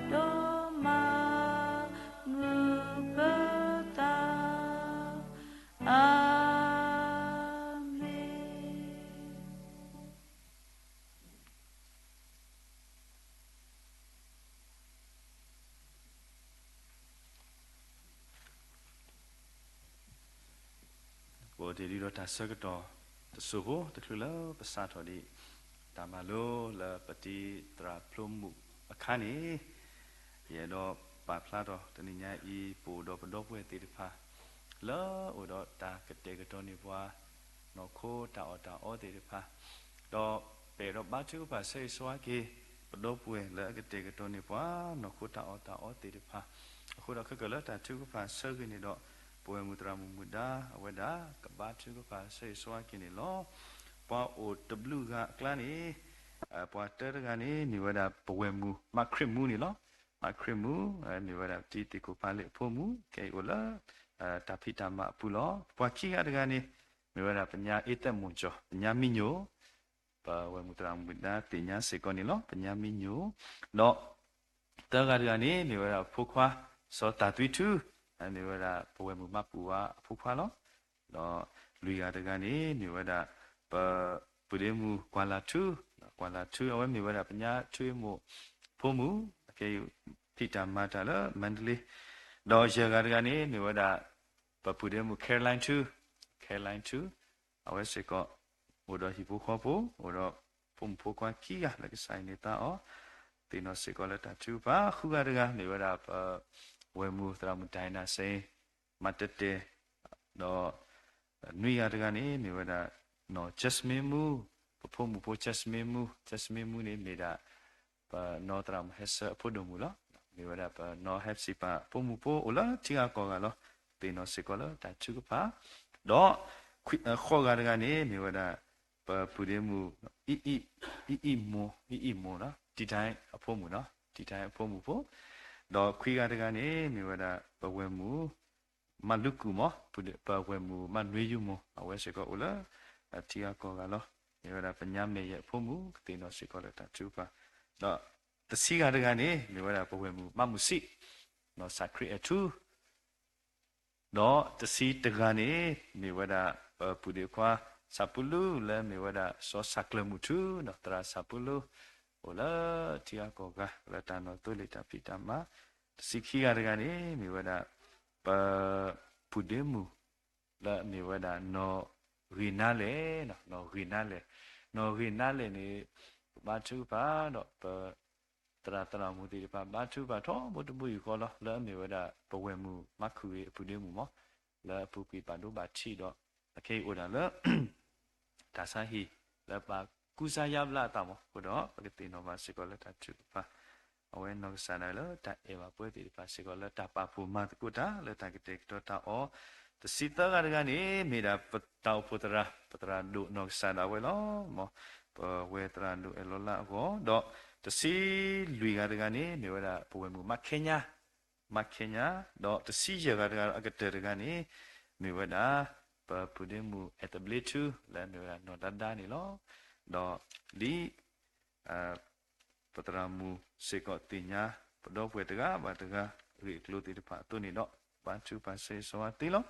ဒီးမၤမုာ်ပသး, အၤမ့ၣ်. ပအိၣ်တ့ၢ်လံဒီးတၢ်ဆၢကတီၢ်တစိၢ်ဖိ တချုးလၢပစးထီၣ်ဒံး တၢ်မၤလိလၢပတံၤသရၣ်ဖျိမုၣ်အခါန့ၣ်, ယအဲၣ်ဒိးပာ်ဖျါထီၣ်တနံၤညါအံၤ ပအိၣ်ဒီးပဒီပုၢ်ဝဲၢ်သ့ၣ်တဖၣ် လၢအအိၣ်ဒီးတၢ်ကတဲာ်ကတီၤန့ၢ်ပှၤ နီၢ်ခိတၢ်အီၣ်တၢ်အီသ့ၣ်တဖၣ်, ဒီးပအဲၣ်ဒိးဘါထုကဖၣ်ဆၢဂ့ၤဆၢဝါက့ၤ ပဒီပုၢ်ဝဲၢ်လၢအကတဲာ်ကတီၤန့ၢ်ပှၤ နီၢ်ခိတၢ်အီၣ်တၢ်အီသ့ၣ်တဖၣ်, အဃိဒီးခဲကၢၢ်လၢတၢ်ထုကဖၣ်ဆၢဂ့ၤန့ၣ်ဒီး ပဝဲမုၢ်သရၣ်မုၣ်မုၢ်ဒါ အဝဲဒၣ်ကဘါထုကဖၣ်ဆၢဂ့ၤဆၢဝါက့ၤန့ၣ်လီၤ. ပှၤအိၣ်တဘျုးဂၤအကျါန့ၣ် ပှၤတၢတဂၤန့ၣ် မ့ၢ်ဝဲဒၣ်ပဝဲၢ်မုၣ်မးခရံာ်မူန့ၣ်လီၤ. မးခရံာ်မူ မ့ၢ်ဝဲဒၣ်တံၤသကိးဖးလ့ၣ်အဖိမုၣ် ခဲအံၤအိၣ်လၢ တၢ်ဖံးတၢ်မၤအပူၤလီၤ. ပှၤခံဂၤတဂၤန့ၣ် မ့ၢ်ဝဲဒၣ်ပညါအ့သဲးမိၢ်ကၠီၣ် ပညါမံညိၣ် ပဝဲၢ်မုၣ်သရၣ်မုၣ်ဒါသ့ၣ်ညါစ့ၢ်ကီးန့ၣ်လီၤ ပညါမံညိၣ်, ဒီး သၢဂၤတဂၤန့ၣ် မ့ၢ်ဝဲဒၣ်ဖိခွါ စီၤသးသွံထူ မ့ၢ်ဝဲဒၣ်ပဝဲၢ်မုၣ်မးပူၤဝါအဖိခွါလီၤ. ဒီးလွံၢ်ဂၤတဂၤန့ၣ် မ့ၢ်ဝဲဒၣ် ပပုၢ်ဒ့မုၣ်ကွၢ်လၤထူ, ကွၢ်လၤထူ အဝဲမ့ၢ်ဝဲဒၣ်ပညါထူအ့မိၢ်ဖိမုၣ် အခဲအံၤ ဖံးတၢ်မၤတၢ်လၢမါဒလ့, ဒီးယဲၢ်ဂၤတဂၤန့ၣ် မ့ၢ်ဝဲဒၣ် ပပုၢ်ဒ့မုၣ် Caroline ထူ, Caroline ထူ အဝဲစ့ၢ်ကီး အိၣ်ဒီးဟံၣ်ဖိဃီဖိ အိၣ်ဒီးဖိမုၣ်ဖိခွါခံဂၤလၢကစၢ်အံၤန့ၢ်သါအီၤ, သ့ၣ်နီၣ်စ့ၢ်ကီးလၢတၢ်ထုကဖၣ်, ဃုဂၤတဂၤ မ့ၢ်ဝဲဒၣ်ပဝဲၢ်မုၣ်သရၣ်မုၣ် ဒိၣ်နၣ်စ့ မၤတဲတဲ, ဒီး နွံဂၤတဂၤန့ၣ် မ့ၢ်ဝဲဒၣ် နီၢ်ကၠဲးစမ့မူ, ပဖိမုၣ်ဖိကၠဲးစမ့မူ, ကၠဲးစမ့မူန့ၣ်မ့ၢ်ဒၣ် ပနီၢ်သရၣ်မုၣ်ဟဲဆၢအဖိဒိၣ်မုၣ်လီၤ. မ့ၢ်ဝဲဒၣ်ပနီၢ်ဟဲစံးပာ်ဖိမုၣ်ဖိအိၣ်လၢထံဂၤကီၢ်ဂၤလီၤ. သ့ၣ်နီၣ်စ့ၢ်ကီးလၢတၢ်ထုကဖၣ်, ဒီး ဃိးဂၤတဂၤန့ၣ် မ့ၢ်ဝဲဒၣ် ပပုၢ်ဒ့မုၣ် အံၣ်အံၣ်မိၢ်, အံၣ်အံၣ်မိၢ်လီၤ, တံၤတၢ်အဖိမုၣ်လီၤ, တံၤတၢ်အဖိမုၣ်ဖိ, ဒီးခွံဂၤတဂၤန့ၣ် မ့ၢ်ဝဲဒၣ်ပဝဲၢ်မုၣ် မၢ်လူကူၣ်မိၢ်, ပဝဲၢ်မုၣ်မၢ်နွ့ယူမိၢ်, အဝဲစ့ၢ်ကီးအိၣ်လၢ ထံဂၤကီၢ်ဂၤလီၤ. မ့ၢ်ဝဲဒၣ်ပညါမဲာ်ယဲၢ်အဖိမုၣ် ကသ့ၣ်နီၣ်စ့ၢ်ကီးလၢတၢ်ထုကဖၣ်, ဒီးတဆံဂၤတဂၤန့ၣ် မ့ၢ်ဝဲဒၣ်ပဝဲၢ်မုၣ်မၢ်မုၢ်စံး, နီၢ်စၣ်ခရံာ်အဲၣ်ထူ ဒီးတဆံတဂၤန့ၣ် မ့ၢ်ဝဲဒၣ်ပပုၢ်ဒ့ခွါ စၣ်ပူလူ လၢမ့ၢ်ဝဲဒၣ်စီၤစၣ်ကျၢၤမုၣ်ထူ ဒီးသရၣ်စၣ်ပူလူ အိၣ်လၢထံဂၤကီၢ်ဂၤ လၢတၢ်နီၣ်သိလ့ၣ်တၢ်ဖံးတၢ်မၤ, တဆံခံဂၤတဂၤန့ၣ် မ့ၢ်ဝဲဒၣ် ပပုၢ်ဒ့မုၣ် လၢအမ့ၢ်ဝဲဒၣ်နီၢ်ဂ့ၤနါလဲၣ်, နီၢ်ဂ့ၤနါလဲၣ်, နီၢ်ဂ့ၤနါလဲၣ်န့ၣ် ပဘါထုကဖၣ်ဒီးပ သရၣ်သရၣ်မုၣ်သ့ၣ်တဖၣ် ဘါထုကဖၣ်ထီဘိတဘိယူၢ်ဃီလီၤ လၢအမ့ၢ်ဝဲဒၣ်ပဝဲၢ်မုၣ်မၢ်ခရံာ်အပူၤဒ့မုၣ်မၢ်, လၢအပူၤကွံာ်ဘၣ်ဒိဘၣ်ထံးဒီး အခဲအံၤအိၣ်ဒၣ်လၢ တၢ်ဆါဟံၣ် လၢပှၤကူစါယါဘျါအသးမၢ်, အဃိဒီးပကသ့ၣ်နီၣ်ဘၣ်စ့ၢ်ကီးလၢတၢ်ထုကဖၣ်, အဝဲနီၢ်ကစၢ်ဒၣ်လၢတၢ်အဲၣ်ဘၣ်ပှၤသ့ၣ်တဖၣ်စ့ၢ်ကီးလၢတၢ်ပာ်ဖှိၣ်မၤသကိးတၢ်လၢတၢ်ကတဲာ်ကတီၤတၢ်အီၤ, တဆံသၢဂၤတဂၤန့ၣ် မ့ၢ်ဒၣ်ပတၢ်အိၣ်ဖှိၣ်သရၣ် ပသရၣ်ဒိၣ်နီၢ်ကစၢ်ဒၣ်ဝဲလီၤ. မ်ပဝဲသရၣ်ဒိၣ်အဲၣ်လီၤလါအဂီၢ်, ဒီးတဆံလွံၢ်ဂၤတဂၤန့ၣ် မ့ၢ်ဝဲဒၣ်ပဝဲၢ်မုၣ်မၢ်ခဲညါ, မၢ်ခဲညါ, ဒီးတဆံယဲၢ်ဂၤတဂၤအကတၢၢ်တဂၤန့ၣ် မ့ၢ်ဝဲဒၣ် ပပုၢ်ဒ့မုၣ်အဲၣ်သဘျ့ထူ လၢအမ့ၢ်ဝဲဒၣ်နီၢ်ဒါဒါန့ၣ်လီၤ. ဒီးဒ် ပသရၣ်မုၣ်စ့ၢ်ကီးသ့ၣ်ညါ ပဒီပုၢ်ဝဲၢ်တဂၤဘၣ်တဂၤ အဂ့ၢ်အကျိၤသ့ၣ်တဖၣ်အသိးန့ၣ်ဒီး ဘါထုကဖၣ်ဆၢဂ့ၤဆၢဝါသ့လီၤ.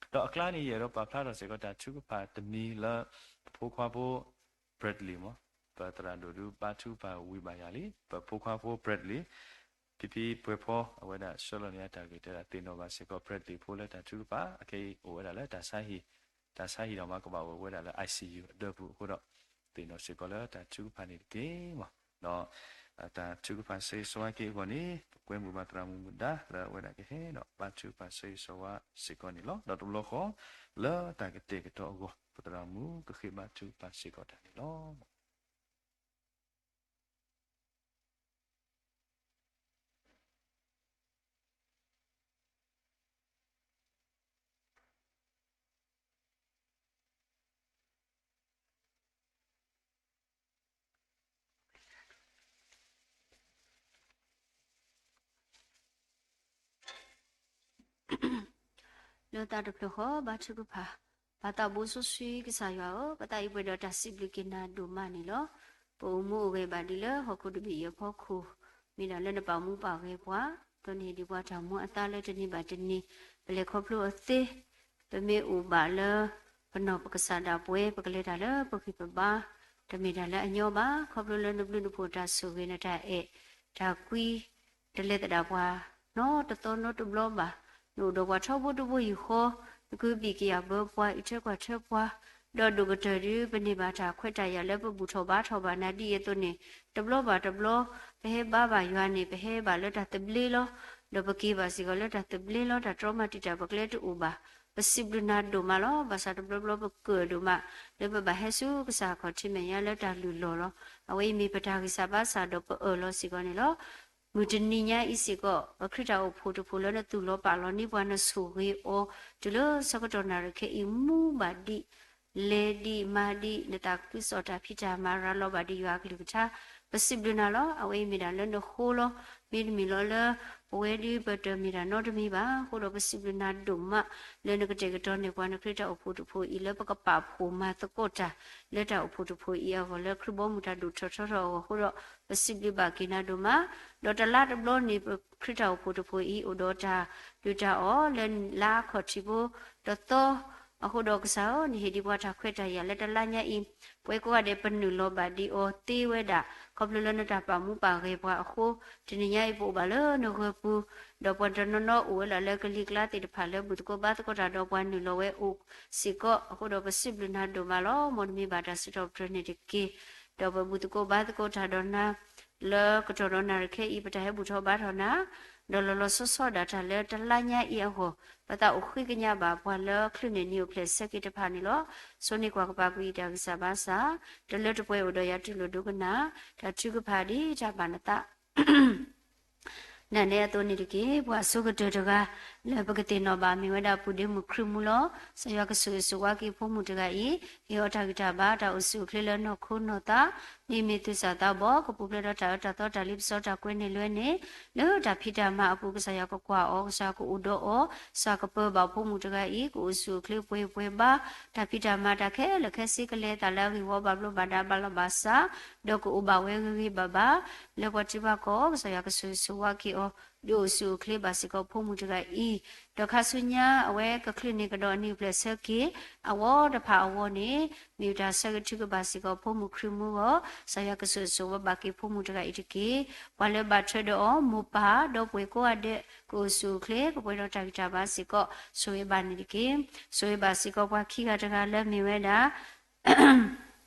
ဒီးအကျါန့ၣ် ယအဲၣ်ဒိးပာ်ဖျါထီၣ်စ့ၢ်ကီးတၢ်ထုကဖၣ်တမံၤလၢ ပဖိခွါဖိ Bradley မၢ်, ပသရၣ်ဒိၣ်ဒုးဘါထုကဖၣ်ဝံၤဘၣ်ယၤလံ ပဖိခွါဖိ Bradley ဖံဖံပှဲၤဖီ အဝဲဒၣ်ဆှၢလီၤန့ၢ်အတၢ်ဂ့ၢ်တဲဒၣ်သ့ၣ်နီၣ်ဘၣ်စ့ၢ်ကီး Bradley ဖိလၢတၢ်ထုကဖၣ် အခဲအံၤအိၣ်ဝဲဒၣ်လၢတၢ်ဆါဟံၣ်, တၢ်ဆါဟံၣ်ဒီးမၤကဘၣ်အိၣ်ဝဲဒၣ်လၢ I C U အဒၢးပူၤအဃိဒီး သ့ၣ်နီၣ်စ့ၢ်ကီးလၢတၢ်ထုကဖၣ်န့ၣ်တက့ၢ်မၢ်. ဒီး တၢ်ထုကဖၣ်ဆၢဂ့ၤဆၢဝါက့ၤအဂီၢ်န့ၣ် ပကွဲမုာ်ဘၣ်သရၣ်မုၣ်မုၢ်ဒါ လၢအဝဲဒၣ်ကဟဲဒီးဘါထုကဖၣ်ဆၢဂ့ၤဆၢဝါစ့ၢ်ကီးန့ၣ်လီၤ. ဒီးတဘျီဃီ လၢတၢ်ကတဲာ်ကတီၤအဂီၢ် ပသရၣ်မုၣ်ကဃ့ဘါထုကဖၣ်စ့ၢ်ကီးတၢ်န့ၣ်လီၤ. လၢတၢ်တဖျၢၣ်ဃီ ဘါထုကဖၣ်, ပၢ်သးဘိစီဆှံကစၢ်ယွၤဧၢ, ပသးအံၤပှဲၤဒီးတၢ်စံးဘျုးက့ၤနၤဒိၣ်မးန့ၣ်လီၤ. ပအိၣ်မူအိၣ်ဂဲၤဘၣ်ဒ်လၢဟီၣ်ခိၣ်တဘ့ၣ်အံၤအဖီခိၣ်, မ့ၢ်ဒၣ်လၢနပာ်မူပာ်ဂဲၤပှၤ, ဒီးနဟ့ၣ်ဒံးပှၤတၢ်မူအသါလၢတနံၤဘၣ်တနံၤ, ပလဲၤခီဖျိအသ့, ပမ့ၢ်အိၣ်ဘၣ်လၢ ပနီၢ်ပကစၢ်ဒၣ်ပှဲၤ ပကလဲၤတၢ်လၢပဂံၢ်ပဘါ, တမ့ၢ်တၢ်လၢအညီဘၣ်. ခီဖျိလၢနဘျုးနဖှိၣ်တၢ်ဆိၣ်ဂ့ၤ နတၢ်အဲၣ် တၢ်ကွံ တလဲၤသဒၣ်ပှၤ နီတသီနီတဘျီဘၣ်. နအိၣ်ဒီးပှၤထီဘိတဘိယူၢ်ဃီ, နကဘံၣ်ကယၢ်ဘၢပှၤ အံးထွဲကွၢ်ထွဲပှၤ, ဒီးဒိၣ်ကတၢၢ်ဒုး ပန့ၢ်ဘၣ်တၢ်ခွဲးတၢ်ယာ်လၢပဘူၣ်ထီၣ်ဘါထီၣ်ဘၣ်နၤဒ်အံၤအသိးန့ၣ်, တဘျီဘၣ်တဘျီ ပဟဲဘါဘၣ်ယွၤန့ၣ် ပဟဲဘၣ်လၢတၢ်သဘျ့လီၤ. ဒီးပက့ၤဘၣ်စ့ၢ်ကီးလၢတၢ်သဘျ့လီၤ. တၢ်တြီမၤတံာ်တာ်ပကျဲတအိၣ်ဘၣ်. ပစံးဘျုးနၤဒိၣ်မးလီၤ. ဘၣ်ဆၣ်တဘျီဘျီပကၢၣ်ဒိၣ်မး လၢပဘၣ်ဟဲဆူကစၢ်ခီၣ်ထံးမဲာ်ညါလၢတၢ်လုၢ်လီၢ်လီၤ. အဝဲအံၤမ့ၢ်ပတၢ်ဂံၢ်စၢ်ဘါစၢ်ဒီးပအၢၣ်လီၤစ့ၢ်ကီးန့ၣ်လီၤ. မုၢ်တနံၤညါအံၤစ့ၢ်ကီး ပခရံာ်တၢ်အိၣ်ဖှိၣ်တဖှိၣ်လၢနသူၣ်လီၤပာ်လီၤန့ၢ်ပှၤ နဆိၣ်ဂ့ၤအီၤ တုၤလၢဆၢကတီၢ်နၣ်ရံၣ်ခဲအံၤ မူဘၣ်ဒံး လဲၤဒံးမၤဒံး နသးခုကစီၣ်တၢ်ဖံးတၢ်မၤရၤလီၤဘၣ်ဒံးယွၤအကလုၢ်ကထါ, ပစံးဘျုးနၤလီၤ. အဝဲအံၤမ့ၢ်ဒၣ်လၢနဃိလီၤ. မ့တမ့ၢ်လီၤလၢ ပဝဲဒၣ်ပတမ့ၢ်တၢ်နီတမံၤဘၣ်အဃိဒီး ပစံးဘျုးနၤဒိၣ်မး လၢနကတဲာ်ကတီၤန့ၢ်ပှၤနခရံာ်တၢ်အိၣ်ဖှိၣ်တဖှိၣ်အံၤ လၢပကပာ်ဖှိၣ်မၤသကိးတၢ် လၢတၢ်အိၣ်ဖှိၣ်တဖှိၣ်အံၤအဂီၢ် လၢခရံာ်ဘီမုၢ်တၢ်ဒိၣ်ထီၣ်ထီထီၣ်အဂီၢ်အဃိဒီး ပစံးဘျုးဘၣ်က့ၤနၤဒိၣ်မး. ဒီးတလါတဘျီန့ၣ် ပခရံာ်တၢ်အိၣ်ဖှိၣ်တဖှိၣ်အံၤ အိၣ်ဒီးတၢ်ဒုးတၢ်အီၣ်လၢလါခီၣ်ထံးဖိတသီ အဃိဒီးကစၢ်ဧၢ, နဟ့ၣ်ဒံးပှၤတၢ်ခွဲးတၢ်ယာ်လၢတလါညါအံၤ, ပဝဲကိးဂၤဒဲးပနုာ်လီၤဘၣ်ဒံးအီၤသ့ဝဲဒၣ် ခီဖျိလၢနတၢ်ပာ်မူပာ်ဂဲၤပှၤအဃိ, တနံၤညါအံၤပအိၣ်ဘၣ်လၢနဂၢၢ်ပူၤ, ဒီးပှၤတနီၤနီၤအိၣ်ဝဲဒၣ်လၢကလံၤကျါသ့ၣ်တဖၣ်လၢဘူၣ်သကိးဘါသကိးတၢ်ဒီးပှၤနုာ်လီၤဝဲအိၣ်စ့ၢ်ကီး, အဃိဒီးပစံးဘျုးနၤဒိၣ်မးလီၤ. မ်တမ့ၢ်ဘၣ်တၢ်စံးထီၣ်ပတြၢၤန့ၣ်တက့ၢ်. ဒီးပဘူၣ်သကိးဘါသကိးတၢ်ဒီးနၤ လၢကတီၢ်ဒီးနၣ်ရံၣ်ခဲအံၤ ပတၢ်ဟဲဘူၣ်ထီၣ်ဘါထီၣ်နၤ, ဒီးလီၤလီၤဆီဆီဒၣ်တၢ်လၢတလါညါအံၤအဂီၢ်, ပသးအိၣ်ဃ့ကညးဘၣ်ပှၤလၢချၢးန့ၢ်နံၤအိၣ်ဖျဲၣ်ဆၢက့ၤတဖၣ်န့ၣ်လီၤ. ဆိန့ၢ်ကွၢ်ကပၤကွံာ်အံၤတၢ်ဂံၢ်စၢ်ဘါစၢ်, တလၢတပှဲၤအိၣ်ဒီးယၤတူၢ်လိာ်ဒိကနၣ်, တၢ်ထုကဖၣ်ဒ်တၢ်ဘၣ်နသး နၤနဲအသိးန့ၣ်တက့ၢ်. ပှၤအဆိကတၢၢ်တဂၤ လၢပကသ့ၣ်နီၣ်ဘၣ်မ့ၢ်ဝဲဒၣ် ပုၢ်ဒ့မုၣ်ခရံာ်မူလီၤ. ကစၢ်ယွၤကဆိၣ်ဂ့ၤဆိၣ်ဝါက့ၤဖိမုၣ်တဂၤအံၤ, ဟ့ၣ်အီၤတၢ်ဂံၢ်တၢ်ဘါ တၢ်အိၣ်ဆူၣ်အိၣ်ချ့လၢနီၢ်ခိနီၢ်သး, ဒ်အမ့ၢ်သူၣ်စၢ်သးဘီၣ်, ကပူၤဖျဲးဒီးတၢ်အၢတၢ်သီတၢ်လ့ပစီတၢ်ကွဲန့ၢ်လွဲန့ၣ်, လၢတၢ်ဖံးတၢ်မၤအပူၤ ကစၢ်ယွၤကကွၢ်အီၤ, ကစၢ်ယွၤကအိၣ်ဒီးအီၤ, ကစၢ်ကပၢဘၣ်ဖိမုၣ်တဂၤအံၤ ကအိၣ်ဆူၣ်အိၣ်ချ့ပှဲၤပှဲၤဘါ, တၢ်ဖံးတၢ်မၤတၢ်ခဲလၢာ်ခဲဆ့ကလဲၤအသးလၢအဂ့ၢ်ဝီဘၣ်ဘျိးဘၣ်ဒါဘၣ်လီၤဘၣ်စး, ဒီးကအိၣ်ဘၣ်ဝဲဂ့ၤဂ့ၤဘၣ်ဘၣ်, လၢပှၤထံပှၤကီၢ် ကစၢ်ယွၤကဆိၣ်ဂ့ၤဆိၣ်ဝါက့ၤအီၤ, ဒုးအိၣ်ဆူၣ်အိၣ်ချ့ဘၣ်စ့ၢ်ကီးဖိမုၣ်တဂၤအံၤ, ဒီးခါဆူညါအဝဲကချုးန့ၢ်ကဒီးအနံၤအိၣ်ဖျဲၣ်ဆၢက့ၤ အဝီတဖၣ်အဝီန့ၣ်, မ့ၢ်တၢ်ဆၢဂ့ၤထုကဖၣ်စ့ၢ်ကီးဖိမုၣ်ခရံာ်မူအဂီၢ်, ကစၢ်ယွၤကဆိၣ်ဂ့ၤဆိၣ်ဝါဘၣ်က့ၤဖိမုၣ်တဂၤအံၤတက့ၢ်. ပှၤလၢဘၣ်ထွဲဒီးအီၤ မိၢ်ပၢ်ဒီပုၢ်ဝဲၢ်ကိးဂၤဒဲး ကအိၣ်ဆူၣ်အိၣ်ချ့ ကပှဲၤဒီးတၢ်ဂံၢ်တၢ်ဘါစ့ၢ်ကီး ဆိၣ်ဂ့ၤဘၣ်န့ၣ်တက့ၢ်. ဆိၣ်ဂ့ၤဘၣ်စ့ၢ်ကီးပှၤခံဂၤတဂၤလၢမ့ၢ်ဝဲဒၣ်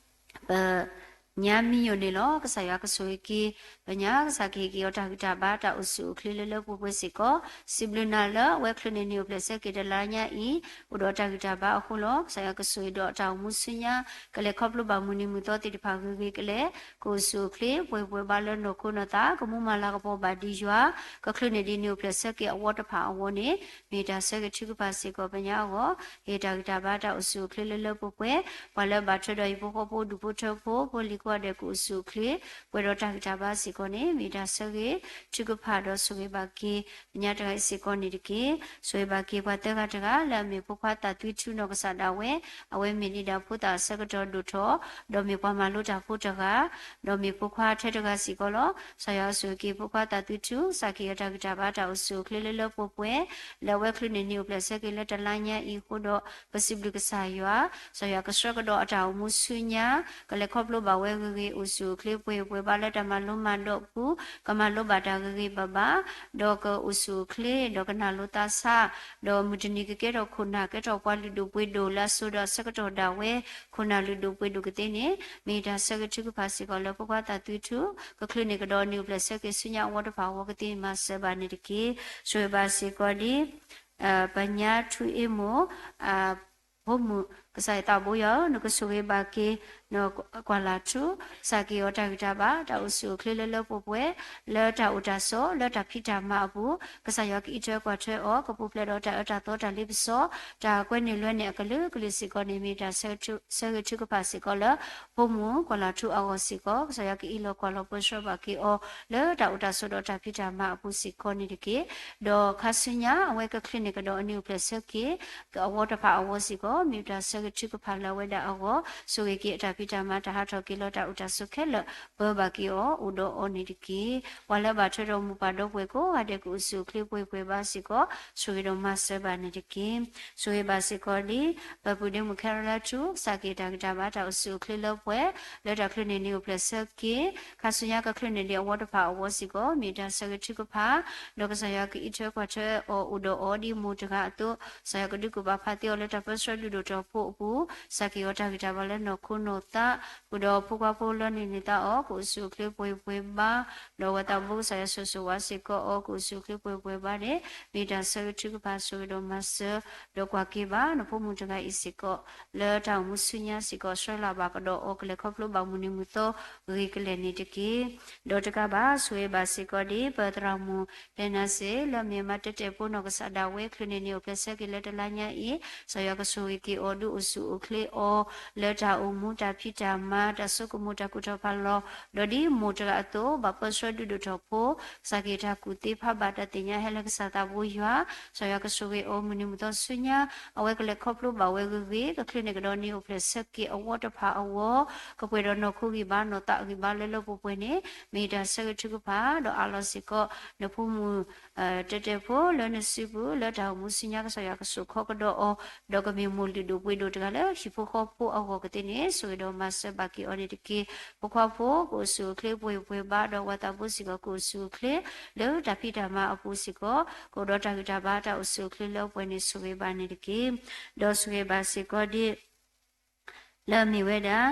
ပညါမံယိာ်န့ၣ်လီၤ. ကစၢ်ယွၤကဆိၣ်ဂ့ၤက့ၤ ပညါ, ကစၢ်ကဟ့ၣ်က့ၤအီၤတၢ်ဂံၢ်တၢ်ဘါ တၢ်အိၣ်ဆူၣ်အိၣ်ချ့လၢလၢပှဲၤပှဲၤစ့ၢ်ကီး, စံးဘျုးနၤလၢအဝဲချုးန့ၢ်နံၤအိၣ်ဖျဲၣ်ဆၢက့ၤတလါညါအံၤ, အိၣ်ဒီးတၢ်ဂံၢ်တၢ်ဘါအဃိလီၤ. ကစၢ်ယွၤကဆိၣ်ဂ့ၤဒီးအတၢ်အိၣ်မူဆူညါ, ကလဲၤခီဖျိဘၣ်မုၢ်နံၤမုၢ်သီသ့ၣ်တဖၣ်ဂ့ၤဂ့ၤကလဲာ်, ကအိၣ်ဆူၣ်အိၣ်ချ့ ပှဲၤပှဲၤဘါလၢနီၢ်ခိနီၢ်သး, ကမူမၤလၤကပီၤဘၣ်ဒံးယွၤ, ကချုးန့ၢ်ဒံးနံၤအိၣ်ဖျဲၣ်ဆၢက့ၤအဝီတဖၣ်အဝီန့ၣ်, မ့ၢ်တၢ်ဆၢဂ့ၤထုကဖၣ်စ့ၢ်ကီးပညါအဂီၢ်, ဟ့ၣ်တၢ်ဂံၢ်တၢ်ဘါတၢ်အိၣ်ဆူၣ်အိၣ်ချ့လၢလၢပှဲၤပှဲၤ, ပှၤလၢဘၣ်ထွဲဒီးဟံၣ်ဖိဃီဖိဒူၣ်ဖိထၢဖိ ဖိလံၤကိးဂၤဒဲးကအိၣ်ဆူၣ်အိၣ်ချ့, ပှဲၤဒီးတၢ်ဂံၢ်တၢ်ဘါစ့ၢ်ကီးန့ၣ်, မ့ၢ်တၢ်ဆၢဂ့ၤထုကဖၣ်ဒီးဆိၣ်ဂ့ၤဘၣ်က့ၤ ပညါတဂၤအံၤစ့ၢ်ကီးန့ၣ်တက့ၢ်. ဆိၣ်ဂ့ၤဘၣ်က့ၤပှၤသၢဂၤတဂၤ လၢအမ့ၢ်ဖိခွါသးသွံထူနီၢ်ကစၢ်ဒၣ်ဝဲ, အဝဲမ့ၢ်ဒံးဒၣ်ဖိသၣ်အဆၢကတီၢ်ဒိၣ်ထီၣ်, ဒီးမ့ၢ်ပှၤမၤလိတၢ်ဖိတဂၤ, ဒီးမ့ၢ်ဖိခွါထဲတဂၤစ့ၢ်ကီးလီၤ. ကစၢ်ယွၤကဆိၣ်ဂ့ၤက့ၤဖိခွါသးသွံထူ, ကစၢ်ကဟ့ၣ်အီၤတၢ်ဂံၢ်တၢ်ဘါတၢ်အိၣ်ဆူၣ်အိၣ်ချ့လၢလၢပှဲၤပှဲၤ, လၢအဝဲချုးန့ၢ်နံၤအိၣ်ဖျဲၣ်ဆၢက့ၤလၢတလါညါအံၤအဃိဒီး, ပစံးဘျုးကစၢ်ယွၤ, ကစၢ်ယွၤကဆှၢကဒီးအတၢ်အိၣ်မူဆူညါ, ကလဲၤခီဖျိဘၣ်ဝဲဂ့ၤဂ့ၤ အိၣ်ဆူၣ်အိၣ်ချ့ပှဲၤပှဲၤဘါလၢတၢ်မၤလိမၤဒိးအပူၤ, ကမၤလိဘၣ်တၢ်ဂ့ၤဂ့ၤဘၣ်ဘၣ်, ဒီးကအိၣ်ဆူၣ်အိၣ်ချ့ ဒီးကနၢ်လိသးဆး, ဒီးမုၢ်တနံၤကကဲထီၣ်ခိၣ်နၢ် ကဲထီၣ်ပှၤလုၢ်ဒိၣ်ပှ့ၤဒိၣ်လၢအစိၤဒီးအဆၢကတီၢ်ဒၣ်ဝဲ, ခိၣ်နၢ်လုၢ်ဒိၣ်ပှ့ၤဒိၣ်ကသ့န့ၣ်, မ့ၢ်တၢ်ဆၢဂ့ၤထုကဖၣ်စ့ၢ်ကီးလၢဖိခွါသးသွံထူ, ကချုးန့ၢ်ကဒီးနံၤအိၣ်ဖျဲၣ်ဆၢက့ၤဆူညါအဝီတဖၣ်အဂီၢ်ကသ့မၤစၢၤဘၣ်န့ၣ်တက့ၢ်. ဆိၣ်ဂ့ၤဘၣ်စ့ၢ်ကီးဒ် ပညါထူအ့မိၢ်, ဖိမုၣ် ကစၢ်ယွၤသးဘိယွၤဧၢ, နကဆိၣ်ဂ့ၤဘၣ်က့ၤ နကွၢ်လၢ်ထူ, ကစၢ်ကဟ့ၣ်အီၤတၢ်ဂံၢ်တၢ်ဘါ တၢ်အိၣ်ဆူၣ်အိၣ်ချ့လၢလၢပှဲၤပှဲၤ, လၢတၢ်အိၣ်တၢ်ဆိး လၢတၢ်ဖံးတၢ်မၤအပူၤ, ကစၢ်ယွၤကအံးထွဲကွၢ်ထွဲအီၤ ကပူၤဖျဲးဒီးတၢ်အၢတၢ်သီတၢ်လ့ပစီ, တၢ်ကွဲန့ၢ်လွဲန့ၢ်အကလုာ်ကလုာ်စ့ၢ်ကီးန့ၣ် မ့ၢ်တၢ်ဆၢဂ့ၤထုကဖၣ်စ့ၢ်ကီးလၢ ဖိမုၣ်ကွၢ်လၢ်ထူအဂီၢ်စ့ၢ်ကီး, ကစၢ်ယွၤကအံးလီၤကွၢ်လီၤပၢဆှၢဘၣ်က့ၤအီၤ လၢတၢ်အိၣ်တၢ်ဆိးဒီးတၢ်ဖံးတၢ်မၤအပူၤစ့ၢ်ကီးန့ၣ်တက့ၢ်. ဒီးခါဆူညါ အဝဲကချုးန့ၢ်ကဒီးအနံၤအိၣ်ဖျဲၣ်ဆၢက့ၤ အဝီတဖၣ်အဂီၢ်စ့ၢ်ကီး မ့ၢ်တၢ်ဆၢဂ့ၤထုကဖၣ်လၢအဝဲဒၣ်အဂီၢ်, ဆိၣ်ဂ့ၤက့ၤအတၢ်ဖံးတၢ်မၤ တၢ်ဟးထီၣ်က့ၤလီၤ တၢ်အိၣ်တၢ်ဆိးခဲလၢာ် ပၢဘၣ်က့ၤအီၤ အိၣ်ဒီးအီၤန့ၣ်တက့ၢ်. ပှၤလၢဘၣ်ထွဲဒီးမိၢ်ပၢ်ဒီပုၢ်ဝဲၢ်ကိးဂၤဒဲး ကအိၣ်ဆူၣ်အိၣ်ချ့ပှဲၤပှဲၤဘါစ့ၢ်ကီး ဆိၣ်ဂ့ၤဒီးမၤစၢၤဘၣ်န့ၣ်တက့ၢ်. ဆိၣ်ဂ့ၤဘၣ်စ့ၢ်ကီးလံ ပပုၢ်ဒ့မုၣ်ခဲရလၢထူ ကစၢ်ကဟ့ၣ်တၢ်ဂံၢ်တၢ်ဘါ တၢ်အိၣ်ဆူၣ်အိၣ်ချ့လၢပှဲၤ လၢတၢ်ချုးန့ၢ်နံၤအိၣ်ဖျဲၣ်ဆၢက့ၤ ခါဆူညါကချုးန့ၢ်ဒံးအဝီတဖၣ်အဂီၢ်စ့ၢ်ကီး မ့ၢ်တၢ်ဆၢဂ့ၤထုကဖၣ်, ဒီးကစၢ်ယွၤကအံးထွဲကွၢ်ထွဲအီၤ အိၣ်ဒီးအီၤဒ်မိၢ်တဂၤအသိး, ကစၢ်ယွၤကဒုးကူၣ်ဘၣ်ဖးသ့အီၤလၢတၢ်ပၢဆှၢဒုးဒိၣ်ထီၣ်ဖိအပူၤ, ကစၢ်ကဟ့ၣ်အီၤတၢ်ဂံၢ်တၢ်ဘါလၢနီၢ်ခိနီၢ်သး, ဃုာ်ဒီးဖိခွါဖိလၢန့ၢ်န့ၢ်သးအီၤ ကအိၣ်ဆူၣ်အိၣ်ချ့ပှဲၤပှဲၤဘါ, ဒီးအဝဲသးဘိကစၢ်ယွၤဆိၣ်ဂ့ၤဆိၣ်ဝါစ့ၢ်ကီးအီၤ ကအိၣ်ဆူၣ်အိၣ်ချ့ပှဲၤပှဲၤဘါန့ၣ် မ့ၢ်တၢ်ဆၢဂ့ၤထုကဖၣ် ဆိၣ်ဂ့ၤဒီးမၤစၢၤ ဒီးကွၢ်က့ၤဘၣ်နဖိမုၣ်တဂၤအံၤစ့ၢ်ကီး လၢတၢ်အိၣ်မူဆူညါစ့ၢ်ကီး ဆှၢလၢ်ဘၣ်ကဒီးအီၤ ကလဲၤခီဖျိဘၣ်မုၢ်နံၤမုၢ်သီဂ့ၤကလဲာ်န့ၣ်တက့ၢ်. ဒီးတကးဘၣ် ဆိၣ်ဂ့ၤဘၣ်စ့ၢ်ကီးဒ် ပသရၣ်မုၣ် ဖဲနၤစ့ လၢအမ့ၢ်မါတဲတဲဖိနီၢ်ကစၢ်ဒၣ်ဝဲ ချုးန့ၢ်နံၤအိၣ်ဖျဲၣ်ဆၢက့ၤလၢတလါညါအံၤ, ကစၢ်ယွၤကဆိၣ်ဂ့ၤက့ၤအီၤဒ် အိၣ်ဆူၣ်အိၣ်ချ့အီၤ လၢတၢ်အိၣ်မူတၢ်ဖံးတၢ်မၤ တၢ်ဆိကမိၣ်တၢ်ကူၣ်ထီၣ်ဖးလီၤ, ဒီးဒ်မိၢ်တဂၤအသိး ဘၣ်ပၢဆှၢဒုးဒိၣ်ထီၣ်ဖိ, ကစၢ်က့ၤတၢ်ကူၣ်သ့ဖးဘၣ်တၢ်သ့ၣ်ညါဟဲလၢကစၢ်သးဘိယွၤ, ကစၢ်ယွၤကဆိၣ်ဂ့ၤအီၤ မုၢ်နံၤမုၢ်သီဆူညါ, အဝဲကလဲၤခီဖျိဘၣ်ဝဲဂ့ၤဂ့ၤ ကချုးန့ၢ်ကဒီးနံၣ်အိၣ်ဖျဲၣ်ဆၢက့ၤအဝီတဖၣ်အဂီၢ်, ကပှဲၤဒီးနီၢ်ခိဂံၢ်ဘါ နီၢ်သးဂံၢ်ဘါလၢလၢပှဲၤပှဲၤန့ၣ် မ့ၢ်တၢ်ဆၢဂ့ၤထုကဖၣ် ဒီးအးလီၤစ့ၢ်ကီး နဖိမုၣ် တဲတဲဖိလၢနစုပူၤ လၢတၢ်အိၣ်မူဆူညါ ကစၢ်ယွၤကဆိၣ်ခီကဒီးအီၤ, ဒီးကမ့ၢ်မိၢ်လုၢ်ဒိၣ်ပှ့ၤဒိၣ်တဂၤလၢဟံၣ်ဖိဃီဖိအဂီၢ်ကသ့န့ၣ် ဆိၣ်ဂ့ၤဒီးမၤစၢၤဘၣ်က့ၤအီၤန့ၣ်တက့ၢ်. ဖိခွါဖိကအိၣ်ဆူၣ်အိၣ်ချ့ပှဲၤပှဲၤဘါ ဒီးဝၤသးဘိစ့ၢ်ကီးကအိၣ်ဆူၣ်အိၣ်ချ့ လၢတၢ်ဖံးတၢ်မၤအပူၤစ့ၢ်ကီး ကအိၣ်ဒီးတၢ်ဂံၢ်တၢ်ဘါတၢ်အိၣ်ဆူၣ်အိၣ်ချ့လၢပှဲၤန့ၣ် ဆိၣ်ဂ့ၤဘၣ်န့ၣ်တက့ၢ်. ဒီးဆိၣ်ဂ့ၤဘၣ်စ့ၢ်ကီးဒ် လၢအမ့ၢ်ဝဲဒၣ်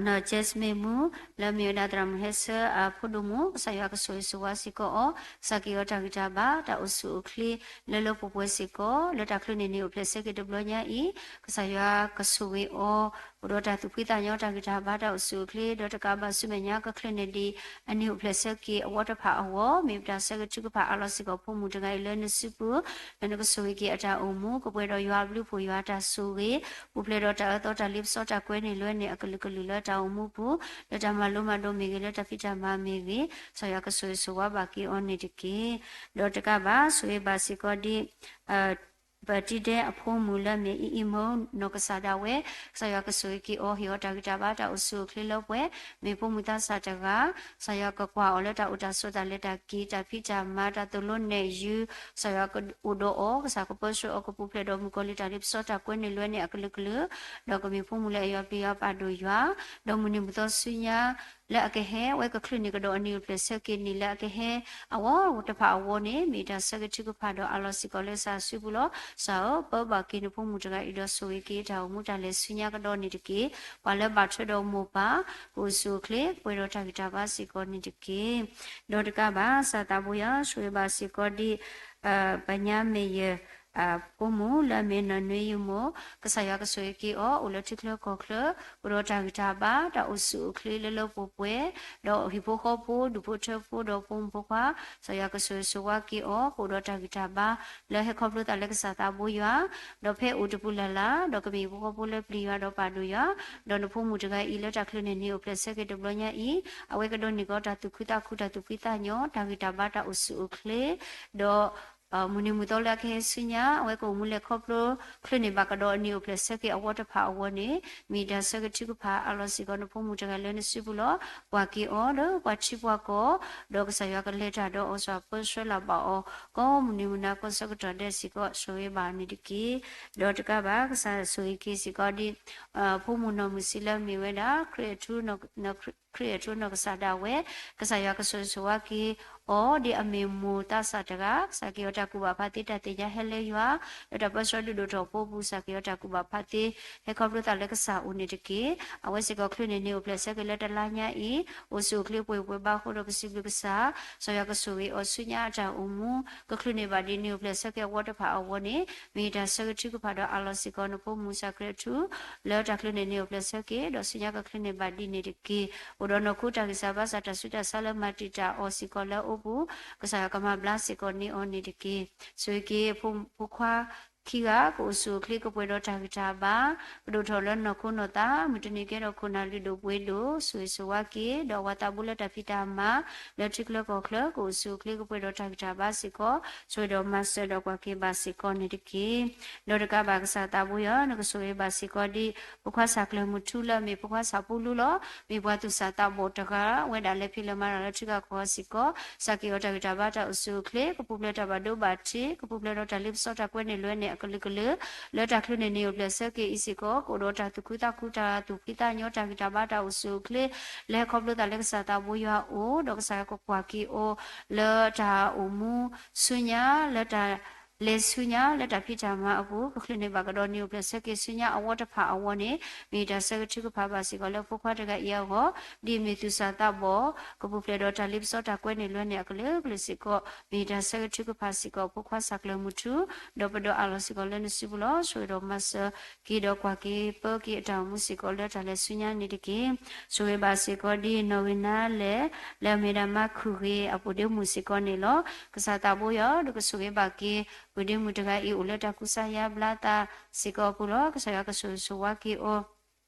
နီၢ်ကၠဲးစမ့ၣ်မူ လၢအမ့ၢ်ဝဲဒၣ်သရၣ်မုၣ်ဟဲဆၢအဖိဒိၣ်မုၣ် ကစၢ်ယွၤကဆိၣ်ဂ့ၤဆိၣ်ဝါစ့ၢ်ကီးအီၤ, ကစၢ်က့ၤအီၤတၢ်ဂံၢ်တၢ်ဘါ တၢ်အိၣ်ဆူၣ်အိၣ်ချ့ လၢလၢပှဲၤပှဲၤစ့ၢ်ကီး လၢတၢ်ချုးန့ၢ်နံၣ်အိၣ်ဖျဲၣ်ဆၢက့ၤတဘျီညါအံၤ, ကစၢ်ယွၤကဆိၣ်ဂ့ၤအီၤ အိၣ်ဒီးတၢ်သူၣ်ဖှံသးညီ တၢ်ဂံၢ်တၢ်ဘါ တၢ်အိၣ်ဆူၣ်အိၣ်ချ့ ဒီးတကးဘၣ်ဆူမဲာ်ညါ ကချုးန့ၢ်ဒံးအနံၣ်အိၣ်ဖျဲၣ်ဆၢက့ၤအဝီတဖၣ်အဂီၢ် မ့ၢ်ပတၢ်ဆၢဂ့ၤထုကဖၣ်အးလီၤစ့ၢ်ကီးဖိမုၣ်တဂၤအံၤလၢနစုပူၤ လၢနကဆိၣ်ဂ့ၤက့ၤအတၢ်အိၣ်မူ ကပှဲၤဒီးယွၤအဘျုးအဖှိၣ်ယွၤအတၢ်ဆိၣ်ဂ့ၤ ပူၤဖျဲးဒီးတၢ်အၢသီတၢ်လ့ပစီတၢ်ကွဲန့ၢ်လွဲန့ၢ်အကလုာ်ကလုာ်လၢတၢ်အိၣ်မူပူၤ လၢတၢ်မၤလိမၤဒိးမ့ၢ်ဂ့ၤ လၢတၢ်ဖံးတၢ်မၤမ့ၢ်ဂ့ၤ ကစၢ်ယွၤကဆိၣ်ဂ့ၤဆိၣ်ဝါဘၣ်က့ၤအီၤန့ၣ်တက့ၢ်. ဒီးတကးဘၣ် ဆိၣ်ဂ့ၤဘၣ်စ့ၢ်ကီးဒ် ပတံဒဲအဖိမုၣ်လၢမ့ၢ်အံၣ်အံၣ်မၢ နီၢ်ကစၢ်ဒၣ်ဝဲ ကစၢ်ယွၤကဆိၣ်ဂ့ၤက့ၤအီၤ ဟ့ၣ်အီၤတၢ်ဂံၢ်တၢ်ဘါတၢ်အိၣ်ဆူၣ်အိၣ်ချ့လၢပှဲၤ မ့ၢ်ဖိမုၣ်သးစၢ်တဂၤ ကစၢ်ယွၤကကွၢ်အီၤလၢတၢ်အိၣ်တၢ်ဆိးတၢ်လဲၤတၢ်က့ၤ တၢ်ဖံးတၢ်မၤ တၢ်သိၣ်လိနဲၣ်ယုၤ ကစၢ်ယွၤကအိၣ်ဒီးအီၤ ကစၢ်ကပၢဆှၢအီၤ ကပူၤဖျဲးဒီးမုၣ်ကီၤလံၢ်တၢ်လ့ပစီတၢ်ကွဲန့ၢ်လွဲန့ၢ်အကလုာ်ကလုာ် ဒီးကမ့ၢ်ဖိမုၣ်လၢအယွၤပျံၤယွၤပာ်ဒိၣ်ယွၤ ဒီးမုၢ်နံၤမုၢ်သီဆူညါ လၢအကဟဲဝဲကချုးန့ၢ်ကဒီးအနံၣ်အိၣ်ဖျဲၣ်ဆၢက့ၤနံၣ်လၢအကဟဲ အဝီတဖၣ်အဝီန့ၣ် မ့ၢ်တၢ်ဆၢဂ့ၤထုကဖၣ်ဒီးအးလီၤစ့ၢ်ကီးလၢကစၢ်အစုပူၤလီၤ. ကစၢ်ဧၢ, ပၢဘၣ်က့ၤနဖိမုၣ်တဂၤအံၤဒီးဆိၣ်ဂ့ၤက့ၤတၢ်အိၣ်မူတၢ်လဲၤဆူညါကဒီးန့ၣ်တက့ၢ်. ပှၤလၢဘၣ်ထွဲဒီးမိၢ်ပၢ် ကအိၣ်ဆူၣ်အိၣ်ချ့ ကပှဲၤဒီးတၢ်ဂံၢ်တၢ်ဘါစ့ၢ်ကီးန့ၣ်တက့ၢ်. ဒီးတကးဘၣ် ကစၢ်သးဘိယွၤ ဆိၣ်ဂ့ၤဘၣ်စ့ၢ်ကီးဒ် ပညါမ့ၢ်ယ ဖိမုၣ်လၢအမ့ၢ်နီၢ်နွံယမိၢ် ကစၢ်ယွၤကဆိၣ်ဂ့ၤက့ၤအီၤ အိၣ်လၢထံချၢကီၢ်ချၢ အိၣ်ဒီးတၢ်ဂံၢ်တၢ်ဘါ တၢ်အိၣ်ဆူၣ်အိၣ်ချ့လၢလၢပှဲၤပှဲၤ ဒီးဟံၣ်ဖိဃီဖိ ဒူၣ်ဖိထၢဖိ ဒီးဖိမုၣ်ဖိခွါ ကစၢ်ယွၤကဆိၣ်ဂ့ၤဆိၣ်ဝါက့ၤအီၤ ကအိၣ်ဒီးတၢ်ဂံၢ်တၢ်ဘါ လၢဟဲခီဖျိသးလၢကစၢ်သးဘိယွၤ ဒီးဖဲအိၣ်တပူၤလၢ်လၢ် ဒီးကမ့ၢ်ဟံၣ်ဖိဃီဖိလၢပျံၤယွၤဒီးပာ်ဒိၣ်ယွၤ ဒီးနဖိမုၣ်တဂၤအံၤလၢတၢ်ချုးန့ၢ်နံၣ်အိၣ်ဖျဲၣ်ဆၢက့ၤတဘျီညါအံၤ အဝဲကဒိးန့ၢ်ကီးတၢ်သူၣ်ခုသးခု တၢ်သူၣ်ဖှံသးညီ တၢ်ဂံၢ်တၢ်ဘါ တၢ်အိၣ်ဆူၣ်အိၣ်ချ့ ဒီး မုၢ်နံၤမုၢ်သီလၢအကဟဲဆူညါ အဝဲကအိၣ်မူလဲၤခီဖျိ ချုးန့ၢ်ဘၣ်ကဒီးအနံၣ်အိၣ်ဖျဲၣ်ဆၢက့ၤအဝီတဖၣ်အဂီၢ်န့ၣ် မ့ၢ်တၢ်ဆၢဂ့ၤထုကဖၣ်အးလီၤစ့ၢ်ကီးနဖိမုၣ်တဂၤလၢနစုပူၤလီၤ. ကွၢ်က့ၤအီၤဒီးပှၤထံပှၤကီၢ် ဒီးကစၢ်ယွၤကလဲၤတၢ်ဒီးအီၤ ကစၢ်ပၢဆှၢလၢ်ဘၣ်အီၤ ကိးမုၢ်နံၤမုၢ်နၤကိးဆၢကတီၢ်ဒဲးစ့ၢ်ကီး ဆိၣ်ဂ့ၤဘၣ်န့ၣ်တက့ၢ်. ဒီးတကးဘၣ် ကစၢ်ဆိၣ်ဂ့ၤက့ၤစ့ၢ်ကီးဒ် ဖိမုၣ်နီၢ်မုၢ်ဆံလၢအမ့ၢ်ဝဲဒၣ် ခရံာ်အထူ ခရံာ်အထူနီၢ်ကစၢ်ဒၣ်ဝဲ ကစၢ်ယွၤကဆိၣ်ဂ့ၤဆိၣ်ဝါက့ၤအီၤဒ်အမ့ၢ်မိၢ်သးစၢ်တဂၤ ကစၢ်က့ၤအီၤတၢ်ကူၣ်ဘၣ်ဖးသ့တၢ်သ့ၣ်ညါဟဲလၢယွၤ လၢတၢ်ပၢဆှၢဒုးဒိၣ်ထီၣ်ဖိပူၤ ကစၢ်က့ၤအီၤတၢ်ကူၣ်ဘၣ်ဖးသ့ ဟဲခီဖျိသးလၢကစၢ်အိၣ်န့ၣ်တက့ၢ်. အဝဲစ့ၢ်ကီးချုးန့ၢ်နံၣ်အိၣ်ဖျဲၣ်ဆၢက့ၤလၢတလါညါအံၤ အိၣ်ဆူၣ်အိၣ်ချ့ပှဲၤပှဲၤဘါဃိဒီးပစံးဘျုးကစၢ် ကစၢ်ယွၤကဆိၣ်ဂ့ၤအီၤဆူညါအတၢ်အိၣ်မူ ကချုးန့ၢ်ဘၣ်ဒ်နံၣ်အိၣ်ဖျဲၣ်ဆၢက့ၤအဝီတဖၣ်အဂီၢ်န့ၣ် မ့ၢ်တၢ်ဆၢဂ့ၤထုကဖၣ်ဒီးအးလီၤစ့ၢ်ကီးနဖိမုၣ်ကစၢ်ခရံာ်အထူ လၢတၢ်ချုးန့ၢ်နံၣ်အိၣ်ဖျဲၣ်ဆၢက့ၤ ဒီးဆူညါကချုးန့ၢ်ဘၣ်ဒ်န့ၣ်တက့ၢ်. အိၣ်ဒီးနီၢ်ခိတၢ်ဂံၢ်စၢ်ဘါစၢ်တၢ်ဆူးတၢ်ဆါလၢမၤတံာ်တာ်အီၤစ့ၢ်ကီးလၢအအိၣ်ပူၤ ကစၢ်ယွၤကမၤဘျါစ့ၢ်ကီးန့ၢ်အီၤန့ၣ်တက့ၢ်. ဆိၣ်ဂ့ၤက့ၤဖိခွါခံဂၤ ကအိၣ်ဆူၣ်အိၣ်ချ့ကပှဲၤဒီးတၢ်ဂံၢ်တၢ်ဘါ ကဒိၣ်ထီၣ်လၢနီၢ်ခိနီၢ်သး မုၢ်တနံၤကဲထီၣ်ခိၣ်နၢ်လုၢ်ဒိၣ်ပှ့ၤဒိၣ် ဆိၣ်ဂ့ၤဆိၣ်ဝါက့ၤ ဒီးအဝၤသးဘိလၢတၢ်ဖံးတၢ်မၤ လၢထံချၢကီၢ်ချၢ ကအိၣ်ဆူၣ်အိၣ်ချ့ကပှဲၤဒီးတၢ်ဂံၢ်တၢ်ဘါစ့ၢ်ကီး ဆိၣ်ဂ့ၤဒီးမၤစၢၤဒီးကွၢ်က့ၤဘၣ်စ့ၢ်ကီးန့ၣ်တက့ၢ်. ဒီးတကးဘၣ်ကစၢ်သးဘိယွၤ နကဆိၣ်ဂ့ၤဘၣ်စ့ၢ်ကီးဒ် ဖိခွါစၢ်ကျၢၤမုၢ်ထူလၢအမ့ၢ်ဖိခွါစၢ်ပူလူလီၤ. မ့ၢ်ပှၤသူၣ်စၢ်သးဘီၣ်တဂၤ ဝဲဒၣ်လဲၤဖံးလဲၤမၤတၢ်လၢထံဂၤကီၢ်ဂၤစ့ၢ်ကီး ကစၢ်က့ၤအီၤတၢ်ဂံၢ်တၢ်ဘါတၢ်အိၣ်ဆူၣ်အိၣ်ချ့ ကပူၤဖျဲးတၢ်ဘၣ်ဒိဘၣ်ထံး ကပူၤဖျဲးဒီးတၢ်လ့ပစီတၢ်ကွဲန့ၢ်လွဲန့ၢ်အကလုာ်ကလုာ် လၢတၢ်ချုးန့ၢ်နံၣ်အိၣ်ဖျဲၣ်ဆၢက့ၤအံၤစ့ၢ်ကီး ကအိၣ်ဒီးတၢ်သူၣ်ခုသးခု တၢ်သူၣ်ဖှံသးညီ တၢ်ဂံၢ်တၢ်ဘါတၢ်အိၣ်ဆူၣ်အိၣ်ချ့ လၢဟဲခီဖျိသးလၢကစၢ်သးဘိယွၤအအိၣ် ဒီးကစၢ်ယွၤကကွၢ်က့ၤအီၤ လၢတၢ်အိၣ်မူဆူညါ လၢတၢ်လဲၤဆူညါ လၢတၢ်ဖံးတၢ်မၤအပူၤ ကချုးန့ၢ်ဘၣ်ကဒီးနံၣ်အိၣ်ဖျဲၣ်ဆၢက့ၤဆူညါအဝီတဖၣ်အဂီၢ်န့ၣ် မ့ၢ်တၢ်ဆၢဂ့ၤထုကဖၣ်ဘၣ်စ့ၢ်ကီးလၢဖိခွါတဂၤအံၤအဂီၢ် ဒ်အမ့ၢ်သူၣ်စၢ်သးဘီၣ် ကပူၤဖျဲးဒီးတၢ်လ့ပစီတၢ်ကွဲန့ၢ်လွဲန့ၢ်အကလုာ်ကလုာ်စ့ၢ်ကီး မ့ၢ်တၢ်ဆၢဂ့ၤထုကဖၣ်စ့ၢ်ကီးဖိခွါစၢ်ကျၢၤမုၢ်ထူ ဒီးပဒီးအးလီၤစ့ၢ်ကီးလၢနစုပူၤလီၤ. ဆိၣ်ဂ့ၤဒီးမၤစၢၤက့ၤဒီးကွၢ်က့ၤပၢက့ၤအတၢ်အိၣ်မူစ့ၢ်ကီးလၢတၢ်လဲၤဆူညါန့ၣ်တက့ၢ်. ဆိၣ်ဂ့ၤဘၣ်စ့ၢ်ကီးဒ်နီၢ်ဂ့ၤနါလဲၣ် လၢအမ့ၢ်ဒၣ်မါခုၣ်ဂ့ၤအပူၤဒ့မုၢ်စ့ၢ်ကီးန့ၣ်လီၤ. ကစၢ်သးဘိယွၤ ဒီးကဆိၣ်ဂ့ၤဘၣ်က့ၤ ဝံၤဒ့မုၣ်တဂၤအံၤအိၣ်လၢတၢ်ကူစါယါဘျါသးစ့ၢ်ကီးအပူၤလီၤ. ကစၢ်ယွၤကဆိၣ်ဂ့ၤဆိၣ်ဝါက့ၤအီၤ,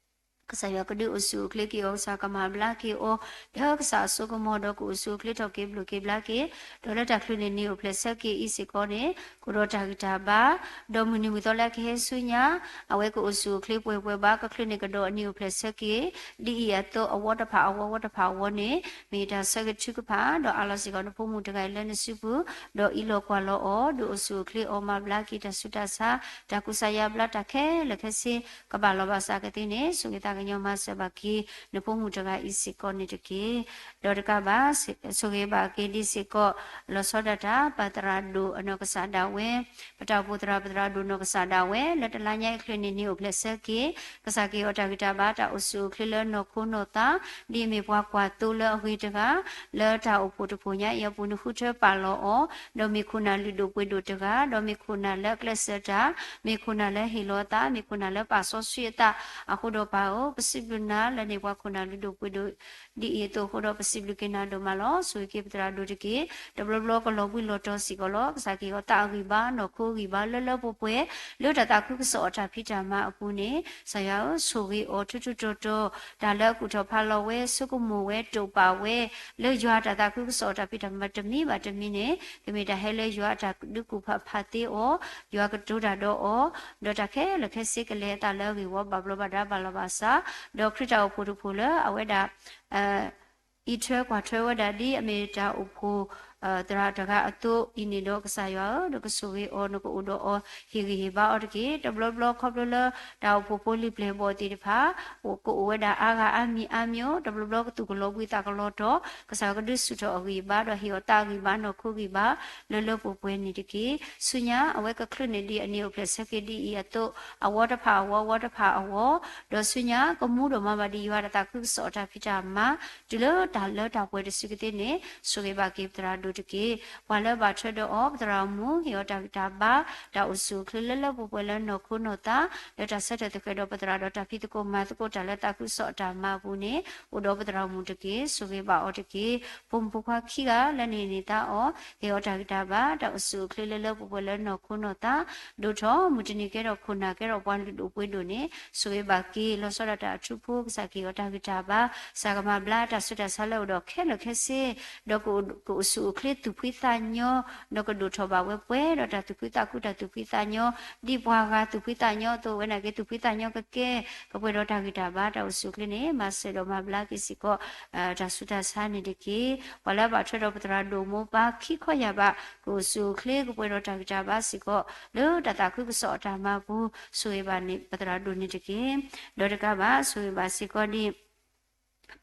ကစၢ်ယွၤကဒုးအိၣ်ဆူၣ်အိၣ်ချ့က့ၤအီၤ, ကစၢ်ကမၤဘျါက့ၤအီၤ လၢကစၢ်အစိကမီၤဒီးကအိၣ်ဆူၣ်အိၣ်ချ့ထီၣ်က့ၤဘျိၣ်က့ၤဘျါက့ၤ, ဒီးလၢတၢ်ချုးန့ၣ်န့ၣ်အိၣ်ဖျဲၣ်ဆၢက့ၤအံၤစ့ၢ်ကီးန့ၣ် ကအိၣ်ဒီးတၢ်ဂံၢ်တၢ်ဘါ, ဒီးမုၢ်နံၤမုၢ်သီလၢအကဟဲဆူညါ အဝဲကအိၣ်ဆူၣ်အိၣ်ချ့ပှဲၤပှဲၤဘၣ် ကချုးန့ၢ်ကဒီးအန့ၣ်အိၣ်ဖျဲၣ်ဆၢက့ၤ ဒ်အံၤအသိး အဝီတဖၣ်အဝီ ဝီတဖၣ်အဝီန့ၣ် မ့ၢ်တၢ်ဆၢဂ့ၤထုကဖၣ် ဒီးအးလီၤစ့ၢ်ကီးနဖိမုၣ်တဂၤအံၤလၢနစုပူၤ, ဒီးအံးလီၤကွၢ်လီၤအီၤ ဒုးအိၣ်ဆူၣ်အိၣ်ချ့အီၤ မၤဘျါက့ၤတၢ်ဆူးတၢ်ဆါ တၢ်ကူစါယါဘျါတၢ်ခဲလၢာ်ခဲဆ့ ကဘၣ်လီၤဘၣ်စးကသ့န့ၣ် ဆိၣ်ဂ့ၤသးကညီၤမၤစၢၤဘၣ်က့ၤ နဖိမုၣ်တဂၤအံၤစ့ၢ်ကီးန့ၣ်တက့ၢ်. ဒီးတကးဘၣ် ဆိၣ်ဂ့ၤဘၣ်က့ၤဒ်စ့ၢ်ကီး လီၤဆီဒၣ်တၢ် ပၢ်သရၣ်ဒိၣ်အနီၢ်ကစၢ်ဒၣ်ဝဲ ပတၢ်အိၣ်ဖှိၣ်သရၣ် ပသရၣ်ဒိၣ်နီၢ်ကစၢ်ဒၣ်ဝဲ လၢတလါညါအံၤချုးန့ၢ်န့ၣ်အိၣ်ဖျဲၣ်ဆၢက့ၤ ကစၢ်က့ၤအီၤတၢ်ဂံၢ်တၢ်ဘါ တၢ်အိၣ်ဆူၣ်အိၣ်ချ့လၢနီၢ်ခိနီၢ်သး ဒ်အမ့ၢ်ပှၤကွၢ်သိလၢအဂ့ၤတဂၤ လၢတၢ်အိၣ်ဖှိၣ်တဖှိၣ်ညါအံၤအပူၤ နဃုထၢပာ်လီၤအီၤ ဒီးမ့ၢ်ခိၣ်နၢ်လုၢ်ဒိၣ်ပှ့ၤဒိၣ်တဂၤ ဒီးမ့ၢ်ခိၣ်နၢ်လၢအကျဲးစၢးတၢ် မ့ၢ်ခိၣ်နၢ်လၢဟ့ၣ်လီၤအသး မ့ၢ်ခိၣ်နၢ်လၢပာ်စီဆှံအသး အဃိဒီးပၢ်ဧၢ ပစံးဘျုးနၤလၢန့ၢ်ပှၤခိၣ်နၢ်လုၢ်ဒိၣ်ပှ့ၤဒိၣ် ဒ်အံၤအသိးအဃိဒီး ပစံးဘျုးက့ၤနၤဒိၣ်မးလီၤ. ဆိၣ်ဂ့ၤက့ၤပသရၣ်ဒိၣ်တက့ၢ်. တဘျီဘျီကလီၤဘှံးလီၤတီၤစ့ၢ်ကီးလီၤ. ကစၢ်က့ၤအီၤသးအဂံၢ်ဘါ နီၢ်ခိအဂံၢ်ဘါ လၢလၢပှဲၤပှဲၤ လၢတၢ်သးခုကစီၣ်အတၢ်ဖံးတၢ်မၤအပူၤန့ၣ် ကစၢ်ယွၤဧၢ ဆိၣ်ဂ့ၤအီၤထူထူတီၤတီၤ တၢ်လၢအကူၣ်ထီၣ်ဖးလီၤဝဲ ဆိကမိၣ်ဝဲ တိာ်ပာ်ဝဲ လၢယွၤတၢ်သးခုကစီၣ်အတၢ်ဖံးတၢ်မၤတမံၤဘၣ်တမံၤန့ၣ် ကမ့ၢ်တၢ်ဟဲလၢယွၤအတၢ်ဒုးကူၣ်ဖးဖးသ့အီၤ, ယွၤကတိၤတၢ်ဒီးအီၤ, ဒီးတၢ်ခဲလၢာ်ခဲဆ့ကလဲၤအသးလၢအဂ့ၢ်ဝီ ဘၣ်ဘျီးဘၣ်ဒါဘၣ်လီၤဘၣ်စး, ဒီးခရံာ်တၢ်အိၣ်ဖှိၣ်တဖှိၣ်လၢအဝဲဒၣ် အံးထွဲကွၢ်ထွဲဝဲဒၣ်ဒ်အမ့ၢ်တၢ်အိၣ်ဖှိၣ် သရၣ်တဂၤအသိးအံၤန့ၣ်ဒီး ကစၢ်ယွၤဧၢ နကဆိၣ်ဂ့ၤအီၤ နကအိၣ်ဒီးအီၤ ဟ့ၣ်ဂံၢ်ဟ့ၣ်ဘါအီၤတက့ၢ်. တဘျီဘျီခီဖျိလၢ တၢ်အိၣ်ဖှိၣ်ဖိလံၤပျဲၢ်ဘီၣ်သ့ၣ်တဖၣ် ကအိၣ်ဝဲဒၣ်အါဂၤအါမံၤအါမံၤ, တဘျီဘျီကသူၣ်ကလီၤဘှံးသးကလီၤတီၤ, ကစၢ်ယွၤကဒုးဆူၣ်ထီၣ်အဂံၢ်အဘါ ဒီးဟ့ၣ်အီၤသးအဂံၢ်ဘါ နီၢ်ခိဂံၢ်ဘါ လၢလၢပှဲၤပှဲၤန့ၣ်တက့ၢ်. ဆူညါ အဝဲကချုးန့ၢ်ဒံးအန့ၣ်အိၣ်ဖျဲၣ်ဆၢက့ၤဒ်အံၤအသိး အဝီတဖၣ်အဝီ ဝီတဖၣ်အဝီ, ဒီးဆူညါ ကမူဒီးမၤဘၣ်ဒံးယွၤတၢ်သးခုကစီၣ်အတၢ်ဖံးတၢ်မၤ တုၤလၢတၢ်လၢတၢ်ပှဲၤတစုကသ့န့ၣ် ဆိၣ်ဂ့ၤဘၣ်က့ၤပသရၣ်ဒိၣ်တက့ၢ်. ပှၤလၢဘၣ်ထွဲဒီးအီၤ ပသရၣ်မုၣ် ဟ့ၣ်အီၤတၢ်ဂံၢ်တၢ်ဘါ တၢ်အိၣ်ဆူၣ်အိၣ်ချ့လၢလၢပှဲၤပှဲၤလၢနီၢ်ခိနီၢ်သး လၢတၢ်ဆၢထၢၣ်သဃဲးဒီးပသရၣ်ဒီးတၢ်ဖံးသကိးမၤသကိးတၢ်လၢသးခုကစီၣ်အတၢ်မၤအပူၤန့ၣ် အိၣ်ဒီးပသရၣ်မုၣ်တက့ၢ်. ဆိၣ်ဂ့ၤဘၣ်အီၤတက့ၢ်. ဖိမုၣ်ဖိခွါခံဂၤလၢန့ၢ်န့ၢ်သါအီၤ ဟ့ၣ်အီၤတၢ်ဂံၢ်တၢ်ဘါ တၢ်အိၣ်ဆူၣ်အိၣ်ချ့လၢလၢပှဲၤပှဲၤလၢနီၢ်ခိနီၢ်သး ဒိၣ်ထီၣ် မုၢ်တနံၤကဲထီၣ်ခိၣ်နၢ်ကဲထီၣ်ပှၤလုၢ်ဒိၣ်ပှ့ၤဒိၣ်န့ၣ် ဆိၣ်ဂ့ၤဘၣ်က့ၤ လီၤဆီဒၣ်တၢ်အထူဖိ ကစၢ်က့ၤအီၤတၢ်ဂံၢ်တၢ်ဘါ ကစၢ်ကမၤဘျါတၢ်ဆူးတၢ်ဆါလၢအအိၣ်ဒီးခဲလၢာ်ခဲဆ့ ဒီးကအိၣ်ဆူၣ်အိၣ်ချ့သူၣ်ဖှံသးညီ ဒီးကဒိၣ်ထီၣ်ဘၣ်ဝဲပှဲၤဒီးတၢ်သူၣ်ခုသးခုတၢ်သူၣ်ဖှံသးညီ ဒ်ပှၤဂၤသူၣ်ဖှံသးညီအသိး ဝဲနာ်က့သူၣ်ဖှံသးညီကကဲ ကပှဲၤဒီးတၢ်ဂံၢ်တၢ်ဘါ တၢ်အိၣ်ဆူၣ်အိၣ်ချ့န့ၣ် မၤစၢၤဒီးမၤဘျါက့ၤစ့ၢ်ကီး တၢ်ဆူးတၢ်ဆါန့ၣ်တက့ၢ်. ပှၤလၢအဘၣ်ထွဲဒီးပသရၣ်ဒိၣ်မိၢ်ပၢ်ခံခီယၢ်ဘး ကအိၣ်ဆူၣ်အိၣ်ချ့ ကပှဲၤဒီးတၢ်ဂံၢ်တၢ်ဘါစ့ၢ်ကီး လၢတၢ်သးခုကစီၣ်အတၢ်မၤပူၤ ဆိၣ်ဂ့ၤဘၣ်န့ၣ် ပသရၣ်ဒိၣ်န့ၣ်တက့ၢ်. ဒီးတကးဘၣ် ဆိၣ်ဂ့ၤဘၣ်စ့ၢ်ကီးဒ်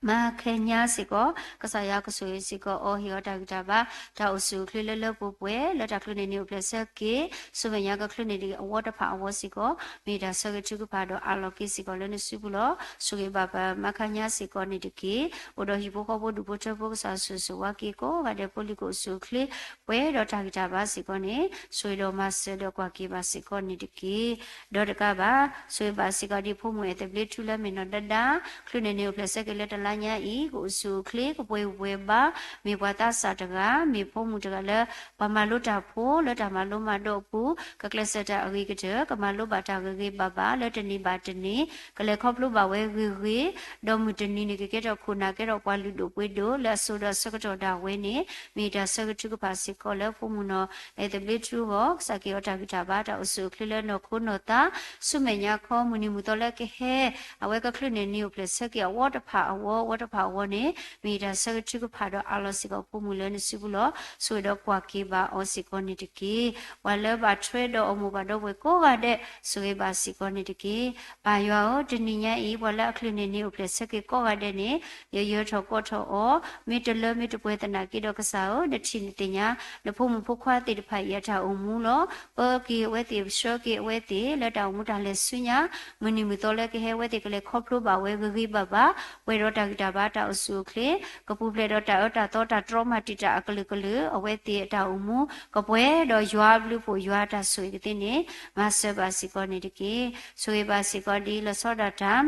မါခဲညါစ့ၢ်ကီး ကစၢ်ယွၤကဆိၣ်ဂ့ၤစ့ၢ်ကီးအီၤ ဟ့ၣ်အီၤတၢ်ဂံၢ်တၢ်ဘါ တၢ်အိၣ်ဆူၣ်အိၣ်ချ့လၢလၢပှဲၤပှဲၤ လၢတၢ်ချုးန့ၢ်န့ၣ်အိၣ်ဖျဲၣ်ဆၢက့ၤ ဆူမဲာ်ညါကချုးန့ၢ်ဒံးအဝီတဖၣ်အဝီစ့ၢ်ကီး မ့ၢ်တၢ်ဆၢဂ့ၤထုကဖၣ်ဒီးအးလီၤက့ၤစ့ၢ်ကီးလၢနစုပူၤလီၤ. ဆိၣ်ဂ့ၤဘၣ်ပမါခဲညါစ့ၢ်ကီးန့ၣ်တက့ၢ်. အိၣ်ဒီးဟံၣ်ဖိဃီဖိဒူၣ်ဖိထၢဖိ ကစၢ်ဆိၣ်ဂ့ၤဆိၣ်ဝါက့ၤကိးဂၤဒဲး ဖိလံၤကအိၣ်ဆူၣ်အိၣ်ချ့ ပှဲၤဒီးတၢ်ဂံၢ်တၢ်ဘါစ့ၢ်ကီးန့ၣ် ဆိၣ်ဂ့ၤဒီးမၤစၢၤဒီးကွၢ်က့ၤဘၣ်စ့ၢ်ကီးန့ၣ်တက့ၢ်. ဒီးတကးဘၣ် ဆိၣ်ဂ့ၤဘၣ်စ့ၢ်ကီးဒ်ဖိမုၣ်အဲၣ်သဘျ့ထူလၢမ့ၢ်နီၢ်ဒၢဒါ ချုးန့ၢ်န့ၣ်အိၣ်ဖျဲၣ်ဆၢက့ၤလၢတလါညါအံၤ ကအိၣ်ဆူၣ်အိၣ်ချ့ ကပှဲၤဝဲဘါ မ့ၢ်ပှၤသးစၢ်တဂၤ မ့ၢ်ဖိမုၣ်တဂၤလၢ ပှၤမၤလိတၢ်ဖိ လၢတၢ်မၤလိမၤဒိးအပူၤ ကကျဲးစၢးတၢ်အဂ့ၤကတၢၢ် ကမၤလိဘၣ်တၢ်ဂ့ၤဂ့ၤဘၣ်ဘၣ် လၢတနံၤဘၣ်တနံၤ ကလဲၤခီဖျိဘၣ်ဝဲဂ့ၤဂ့ၤ ဒီးမုၢ်တနံၤန့ၣ် ကကဲထီၣ်ခိၣ်နၢ်ကဲထီၣ်ပှၤလုၢ်ဒိၣ်ပှ့ၤဒိၣ် လၢအစိၤဒီးအဆၢကတီၢ်ဒၣ်ဝဲန့ၣ် မ့ၢ်တၢ်ဆၢဂ့ၤထုကဖၣ်စ့ၢ်ကီးလၢဖိမုၣ်နီၢ်အဲၣ်သဘျ့ထူအဂီၢ် ကစၢ်က့ၤအီၤတၢ်ဂံၢ်တၢ်ဘါ တၢ်အိၣ်ဆူၣ်အိၣ်ချ့လၢနီၢ်ခိနီၢ်သး ဆူမဲာ်ညါခီ မုၢ်နံၤမုၢ်သီလၢကဟဲ အဝဲကချုးန့ၢ်န့ၣ်အိၣ်ဖျဲၣ်ဆၢက့ၤအဝီတဖၣ်အဝီ ဝီတဖၣ်အဝီန့ၣ် မ့ၢ်တၢ်ဆၢဂ့ၤထုကဖၣ်ဒီးအးလီၤစ့ၢ်ကီးဖိမုၣ်လၢနစုပူၤလီၤ. ဆိၣ်ဂ့ၤဒီးကွၢ်က့ၤဘၣ်အီၤစ့ၢ်ကီးန့ၣ်တက့ၢ်. ပှၤလၢဘၣ်ထွဲဒီးအီၤမိၢ်ပၢ်ဒီပုၢ်ဝဲၢ်ကိးဂၤဒဲး ဆိၣ်ဂ့ၤဘၣ်စ့ၢ်ကီးန့ၣ်တက့ၢ်. ပၢ်ယွၤဧၢ, တနံၤညါအံၤ ပှၤလၢအချုးန့ၢ်န့ၣ်အိၣ်ဖျဲၣ်ဆၢက့ၤကိးဂၤဒဲးန့ၣ် ယယၢၤထီၣ်ကိးထီၣ်အီၤ, မ့ၢ်တလၢမ့ၢ်တပှဲၤသနာ်က့ဒီးကစၢ်ဧၢ, နထံၣ်နသ့ၣ်ညါ နဖိမုၣ်ဖိခွါသ့ၣ်တဖၣ်အံၤအတၢ်အိၣ်မူလီၤ. ပၢက့ၤအဝဲသ့ၣ် ဆှၢက့ၤအဝဲသ့ၣ် လၢတၢ်အိၣ်မူတၢ်လဲၤဆူညါ မုၢ်နံၤမုၢ်သီလၢကဟဲ အဝဲသ့ၣ်ကလဲၤခီဖျိဘၣ်ဝဲဂ့ၤဂ့ၤဘၣ်ဘၣ် ပှဲၤ ဒီးတၢ်ဂံၢ်တၢ်ဘါတၢ်အိၣ်ဆူၣ်အိၣ်ချ့, ကပူၤဖျဲးဒီးတၢ်အၢတၢ်သီတၢ်တြီမၤတံာ်တာ်အကလုာ်ကလုာ်, အဝဲသ့ၣ်အတၢ်အိၣ်မူ ကပှဲၤဒီးယွၤအဘျုးအဖှိၣ်ယွၤအတၢ်ဆိၣ်ဂ့ၤကသ့န့ၣ် မၤစၢၤဘၣ်စ့ၢ်ကီးန့ၣ်တက့ၢ်. ဆိၣ်ဂ့ၤဘၣ်စ့ၢ်ကီးဒ်လီၤဆီဒၣ်တၢ်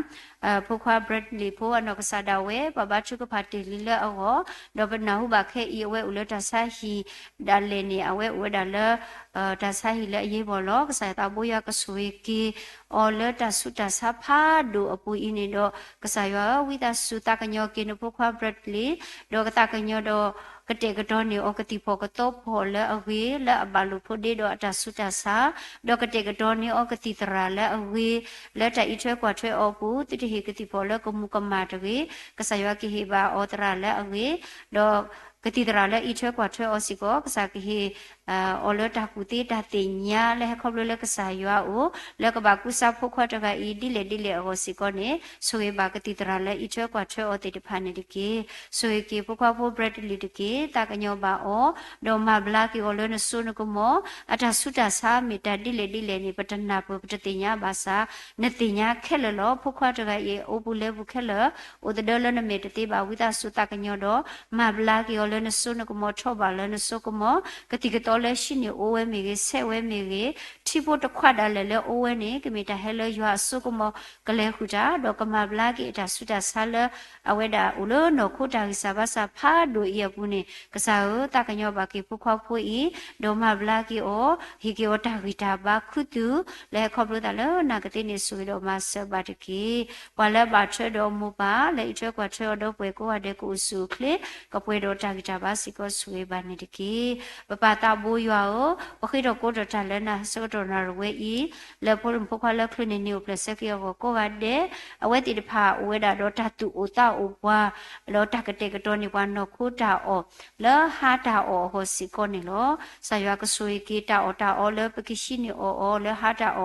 ဖိခွါ Bradley ဖိအနီၢ်ကစၢ်ဒၣ်ဝဲ ပှၤဘါထုကဖၣ်တ့ၢ်လံလၢအဂီၢ်, ဒီးပနၢ်ဟူဘၣ်ခဲအံၤ အဝဲအိၣ်လၢတၢ်ဆါဟံၣ်ဒၣ်လဲာ်န့ၣ် အဝဲအိၣ်ဝဲဒၣ်လၢ တၢ်ဆါဟံၣ်လၢအယ့ၢ်ဘီၣ်လီၤ. ကစၢ်ယွၤသးဘိယွၤကဆိၣ်ဂ့ၤက့ၤအီၤလၢတၢ်ဆူးတၢ်ဆါဖးဒိၣ်အပူၤအံၤန့ၣ်ဒီး ကစၢ်ယွၤဧၢ ဝံသးစူၤသးကညီၤက့ၤနဖိခွါ Bradley ဒီးကသးကညီၤဒီး ကတဲာ်ကတီၤန့ၢ်အီၤကသံၣ်ဖီၣ်ကသီဖီၣ်လၢအဂ့ၤ လၢအဘၣ်လိာ်ဖိးဒ့ဒီးအတၢ်ဆူးတၢ်ဆါ, ဒီးကတဲာ်ကတီၤန့ၢ်အီၤကသံၣ်သရၣ်လၢအဂ့ၤ လၢတၢ်အံးထွဲကွၢ်ထွဲအီၤအပူၤ သုတဟ့ၣ်ကသံၣ်ဖီၣ်လၢကမူၤကမၣ်တဂ့ၤ, ကစၢ်ယွၤကဟ့ၣ်ဘၣ်အီၤသရၣ်လၢအဂ့ၤ, ဒီးကသံၣ်သရၣ်လၢအံးထွဲကွၢ်ထွဲအီၤစ့ၢ်ကီး ကစၢ်ကဟ့ၣ် အီၤလၢတၢ်ကူၣ်သ့တၢ်သ့ၣ်ညါလၢဟဲခီဖျိလၢကစၢ်ယွၤအအိၣ် လၢကဘၣ်ကူစါဖိခွါတဂၤအံၤ ဒ်လဲၣ်ဒ်လဲၣ်အဂီၢ်စ့ၢ်ကီးန့ၣ် ဆိၣ်ဂ့ၤဘၣ်ကသံၣ်သရၣ်လၢအံးထွဲကွၢ်ထွဲအီၤသ့ၣ်တဖၣ်န့ၣ်တက့ၢ်. ဆိၣ်ဂ့ၤက့ၤဖိခွါဖိ Bradley တက့ၢ်. သးကညီၤဘၣ်အီၤ, ဒီးမၤဘျါက့ၤအီၤလၢနစိနကမီၤ, အတၢ်ဆူးတၢ်ဆါမ့ၢ်တၢ်ဒ်လဲၣ်ဒ်လဲၣ်န့ၣ် ပတနၢ်ပၢၢ်ပတသ့ၣ်ညါဘၣ်ဆၣ် နသ့ၣ်ညါခဲလၢာ်လီၤ. ဖိခွါတဂၤအံၤ အိၣ်ပူၤလဲၤပူၤခဲလၢာ် အိၣ်သဒၢလၢနမဲာ်တသ့ဘၣ် ဝံသးစူၤသးကညီၤဒီး မၤဘျါက့ၤအီၤလၢနစိနကမီၤ ထီၣ်ဘၣ်လၢနစိကမီၤ, ကသံၣ်ကသီလၢဟံးန့ၢ်အိၣ်ဝဲမ့ၢ်ဂ့ၤ ဆဲးဝဲမ့ၢ်ဂ့ၤ, ထံဖိတခွးဒၣ်လဲာ်လၢအိၣ်ဝဲန့ၣ် ကမ့ၢ်တၢ်ဟဲလၢယွၤအစိကမီၤ ကလဲၤဃုာ်တၢ် ဒီးကမၤဘျါက့ၤအတၢ်ဆူးတၢ်ဆါလၢ အဝဲဒၣ်အိၣ်လၢနီၢ်ခိတၢ်ဂံၢ်စၢ်ဘါစၢ်ဖးဒိၣ်အံၤအပူၤန့ၣ် ကစၢ်ဧၢ သးကညီၤဘၣ်က့ၤဖိခွါဖိအံၤ ဒီးမၤဘျါက့ၤအီၤ ဟ့ၣ်က့ၤအီၤတၢ်ဂံၢ်တၢ်ဘါခူသူၣ် လၢဟဲခီဖျိသးလၢနၤကသ့န့ၣ် ဆိၣ်ဂ့ၤဒီးမၤစၢၤဘၣ်တက့ၢ်. ပှၤလၢအဘၣ်ထွဲဒီးမိၢ်ပၢ် လၢအံးထွဲကွၢ်ထွဲအီၤဒီပုၢ်ဝဲၢ်ကိးဂၤဒဲး ကအိၣ်ဆူၣ်အိၣ်ချ့ ကပှဲၤဒီးတၢ်ဂံၢ်တၢ်ဘါစ့ၢ်ကီး ဆိၣ်ဂ့ၤဘၣ်န့ၣ်တက့ၢ်. ပပၢ်သးဘိယွၤဧၢ, ပဃ့ထီၣ်ကိးထီၣ်တၢ်လၢနၤဆၢကတီၢ်နၣ်ရံၣ်ဝဲအံၤ လၢဖိမုၣ်ဖိခွါလၢချုးန့ၣ် နံၣ်အိၣ်ဖျဲၣ်ဆၢက့ၤအဂီၢ်ကိးဂၤဒဲး အဝဲသ့ၣ်တဖၣ်အိၣ်ဝဲဒၣ်ဒီးတၢ်သူၣ်အိၣ်သးအိၣ်ပှၤ ဒီးတၢ်ကတဲာ်ကတီၤန့ၢ်ပှၤနီၢ်ခိတၢ်အီၣ် လၢဟါတၢ်အီၣ်အဂီၢ်စ့ၢ်ကီးန့ၣ်လီၤ. ကစၢ်ယွၤကဆိၣ်ဂ့ၤက့ၤတၢ်အီၣ်တၢ်အီလၢပကဟံးန့ၢ်အီၣ်အီၤ လၢဟါတၢ်အီၣ်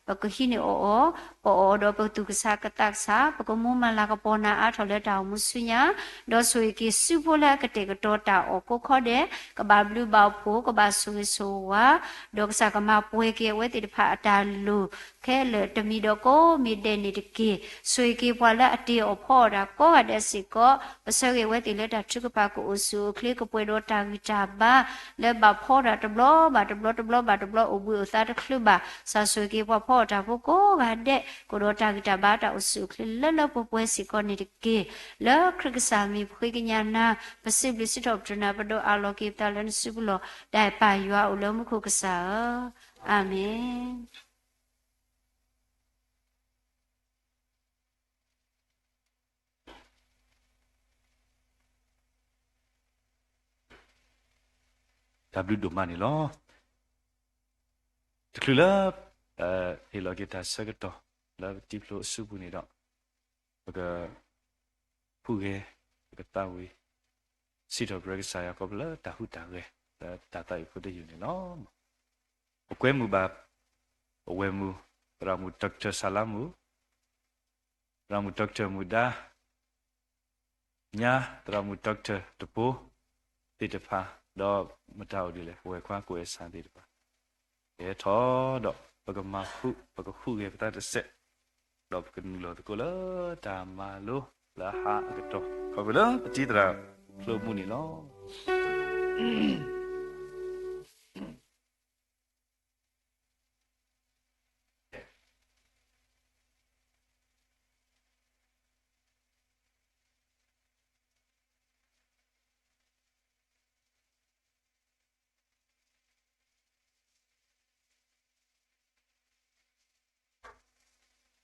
ပကဟံးန့ၢ်အီၣ်အီၤ ပအီၣ်အီၤဒီးပသူၣ်ကဆးကသးကဆး ပကမူမၤလၤကပီၤနၤအါထီၣ်လၢတၢ်အိၣ်မူဆူညါ ဒီးဆိၣ်ဂ့ၤက့ၤစုဖိလၢအကတဲာ်ကတီၤတၢ်အီၣ်ကိးခီဒဲး ကဘၣ်ဘျုးဘၣ်ဖှိၣ် ကဘၣ်ဆိၣ်ဂ့ၤဆိၣ်ဝါ ဒီးကစၢ်ကမၤပှဲၤက့ၤအဝဲသ့ၣ်တဖၣ်အတၢ်လိၣ် ခဲလၢာ်တမံၤဒီးကိးမံၤဒဲးန့ၣ်တက့ၢ်. ဆိၣ်ဂ့ၤက့ၤပှၤလၢအတ့အီၣ်ဖီအီၣ်တၢ်ကိးဂၤဒဲးစ့ၢ်ကီး ပဆၢဂ့ၤအဝဲသ့ၣ်လၢတၢ်ထုကဖၣ်ကအိၣ်ဆူၣ်အိၣ်ချ့ ကပှဲၤဒီးတၢ်ဂံၢ်တၢ်ဘါ လၢဘၣ်ဖီအီၣ်တၢ်တဘျီဘၣ်တဘျီ တဘျီဘၣ်တဘျီ အိၣ်ဘှံးအိၣ်သါတချုးဘၣ် ကစၢ်ဆိၣ်ဂ့ၤက့ၤပှၤဖီအီၣ်တၢ်ဖိကိးဂၤဒဲး ကအိၣ်ဒီးတၢ်ဂံၢ်တၢ်ဘါတၢ်အိၣ်ဆူၣ်အိၣ်ချ့လၢလၢပှဲၤပှဲၤစ့ၢ်ကီးန့ၣ်တက့ၢ်. လၢခရံာ်ကစၢ်မံၤပဃ့ကညးနၤ ပစံးဘျုးစံးထီၣ်ပတြၢၤနၤ ပဒိးအးလီၤက့ၤပသးလၢနစုပူၤလီၤ. တၢ်အဲၣ်ပၢ်ယွၤအိၣ်လၢမူခိၣ်ကစၢ်ဧၢ, အၤမ့ၣ်. တၢ်ဘျုးဒိၣ်မးန့ၣ်လီၤ. တချုးလၢ ဟ့ၣ်လီၤက့ၤတၢ်ဆၢကတီၢ် လၢပတံၤဖျိအစုပူၤန့ၣ်ဒီး ပက ဟူးဂဲၤ ပကသးဝံၣ် စံးထီၣ်ပတြၢၤကစၢ်ယွၤ ခီဖျိလၢတၢ်ဟူးတၢ်ဂဲၤ လၢတၢ်သးဝံၣ်ဖိတယုၢ်န့ၣ်လီၤ. ပကွဲမုာ်ဘၣ် ပဝဲၢ်မုၢ် သရၣ်မုၣ် Doctor စၢ်လါမုၣ် သရၣ်မုၣ် Doctor မုၢ်ဒါ ညါ သရၣ်မုၣ် Doctor တပိ သ့ၣ်တဖၣ် ဒီးမတၤအိၣ်ဒ်လဲၣ် ပဝဲၢ်ခွါကိးဂၤဒဲးသ့ၣ်တဖၣ် ကဟဲထီၣ်ဒီး ပကမၤဟူး ပကဟူးဂဲၤပသးတစဲး ဒီးပကနုာ်လီၤသကိးလၢတၢ်မၤလိလၢအဟးအကတီၢ် ခီဖျိလၢပတံၤသရၣ်ဖျိမူန့ၣ်လီၤ.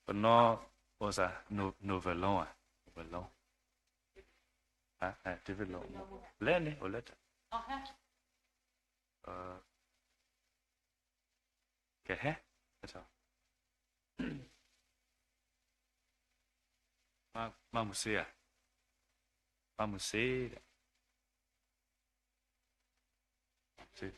ပနီၢ် အိၣ်စၢ် Novel လီၤဧါ Novel လီၤ David လီၤ လဲၣ်န့ၣ် အိၣ်လၢတၢ် ကဟဲ မၤမုၢ်စ့ မၤမုၢ်စ့ဒီး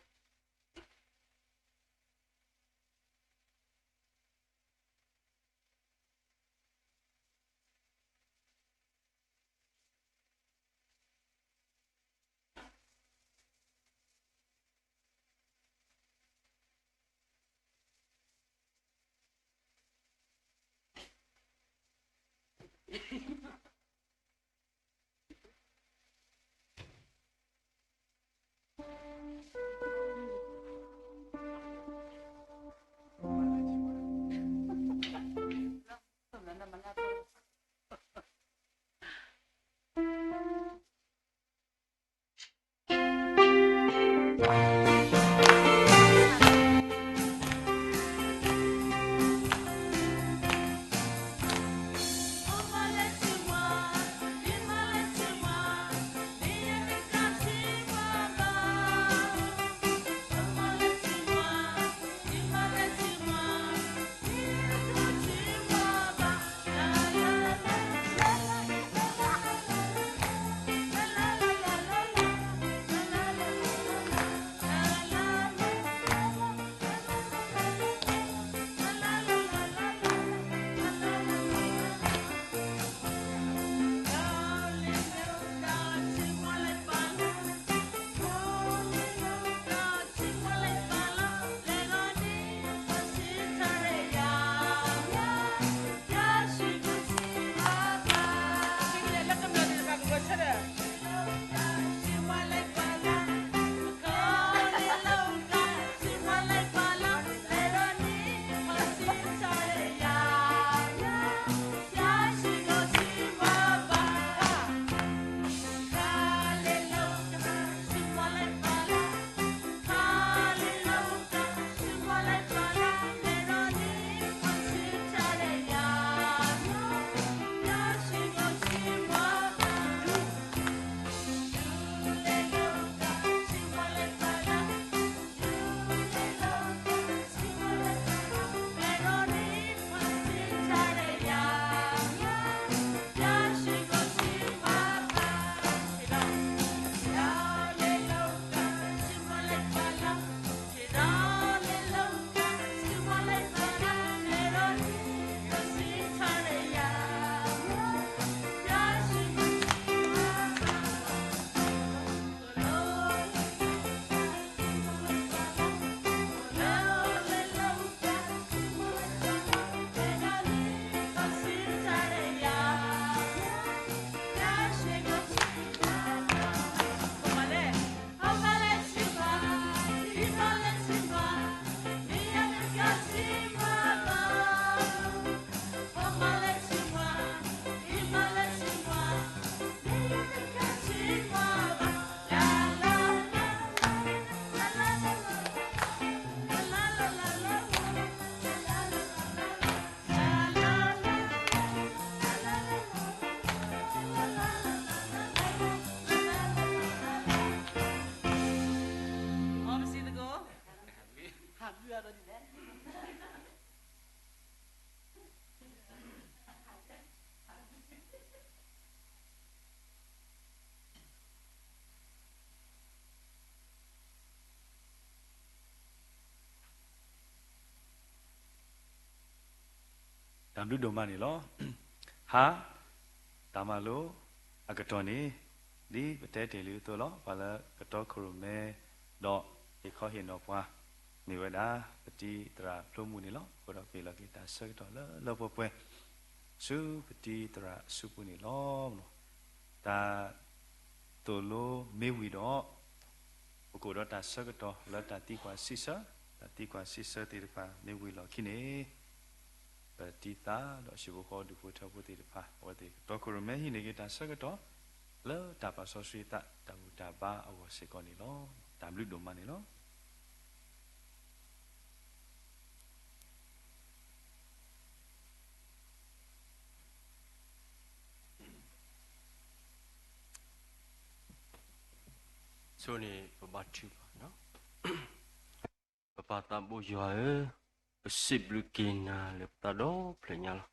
တၢ်ဘျုးဒိၣ်မးန့ၣ်လီၤ. ဟါ, တၢ်မၤလိအကတီၢ်န့ၣ် ဒ်ပတဲတ့ၢ်လံအသိးလီၤ. ပှၤလၢကတီခိၣ်ရိၣ်မဲ ဒီးဟ့ၣ်ခီဟ့ၣ်နီၤပှၤ မ့ၢ်ဝဲဒၣ် ပတံၤသရၣ်ဖျိမုၢ်န့ၣ်လီၤ. အဃိဒီးပဟ့ၣ်လီၤက့ၤတၢ်ဆၢကတီၢ်လၢလၢပှဲၤပှဲၤ ဆူပတံၤသရၣ်အစုပူၤန့ၣ်လီၤ. တၢ် သိၣ်လိမ့ၢ်ဝံၤဒီး ပကအိၣ်ဒီးတၢ်ဆၢကတီၢ်လၢတၢ်သံကွၢ်စံးဆၢ, တၢ်သံကွၢ်စံးဆၢသ့ၣ်တဖၣ်မ့ၢ်ဝံၤလီၢ်ခံန့ၣ် ပတံၤသရၣ်ဒီးဟံၣ်ဖိဃီဖိဒူၣ်ဖိထၢဖိသ့ၣ်တဖၣ် အဝဲသ့ၣ်ကတီခိၣ်ရိၣ်မဲဟံးန့ၢ်က့ၤတၢ်ဆၢကတီၢ် လၢတၢ်ပာ်စီဆှံအသး တၢ်ဘူၣ်တၢ်ဘါအဂီၢ်စ့ၢ်ကီးန့ၣ်လီၤ. တၢ်ဘျုးဒိၣ်မးန့ၣ်လီၤ. ဆိန့ၣ်ပဘါထုကဖၣ်. ပပၢ်သးဘိယွၤဧၢ, ပစံးဘျုးက့ၤနၤလၢပသးဒီဖျၢၣ်ညါလီၤ.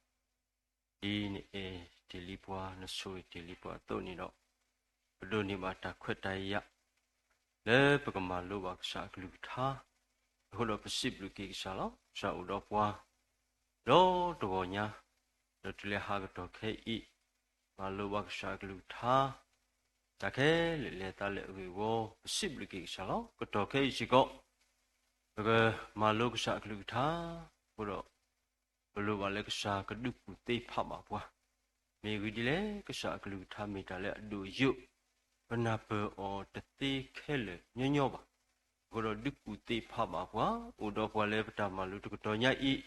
ဒ်နအဲၣ်တ့ၢ်လံပှၤ နဆိၣ်ဂ့ၤတ့ၢ်လံပှၤအသိးန့ၣ်ဒီး ပဒိးန့ၢ်ဘၣ်တၢ်ခွဲးတၢ်ယာ် လၢပကမၤလိဘၣ်ကစၢ်အကလုၢ်ကထါ, အဃိဒီးပစံးဘျုးက့ၤကစၢ်လီၤ. ကစၢ်အိၣ်ဒီးပှၤ ဒီတဂီၤညါ, ဒီးတုၤလၢဟါကတီၢ်ခဲအံၤ မၤလိဘၣ်ကစၢ်အကလုၢ်ကထါ, တၢ်ခဲလၢာ်လဲၤသးလၢအဂ့ၢ်အဝီ ပစံးဘျုးက့ၤကစၢ်လီၤ. ကတီၢ်ခဲအံၤစ့ၢ်ကီး ပကမၤလိကစၢ်အကလုၢ်ကထါ, အဃိဒီး ပလိၣ်ဘၣ်လၢကစၢ်ကဒုးကူၣ်သ့ဖးဘၣ်ပှၤ, မ့ၢ်ဂ့ၢ်ဒ်လဲၣ် ကစၢ်အကလုၢ်ကထါမ့ၢ်တၢ်လၢအဒိၣ်အယိာ်, ပနၢ်ပၢၢ်အီၤတသ့ခဲလၢာ်ညီညီဘၣ်. အဃိဒီးဒုးကူၣ်သ့ဖးဘၣ်ပှၤ, အိၣ်ဒီးပှၤလၢပတၢ်မၤလိတကတီၢ်ညါအံၤ,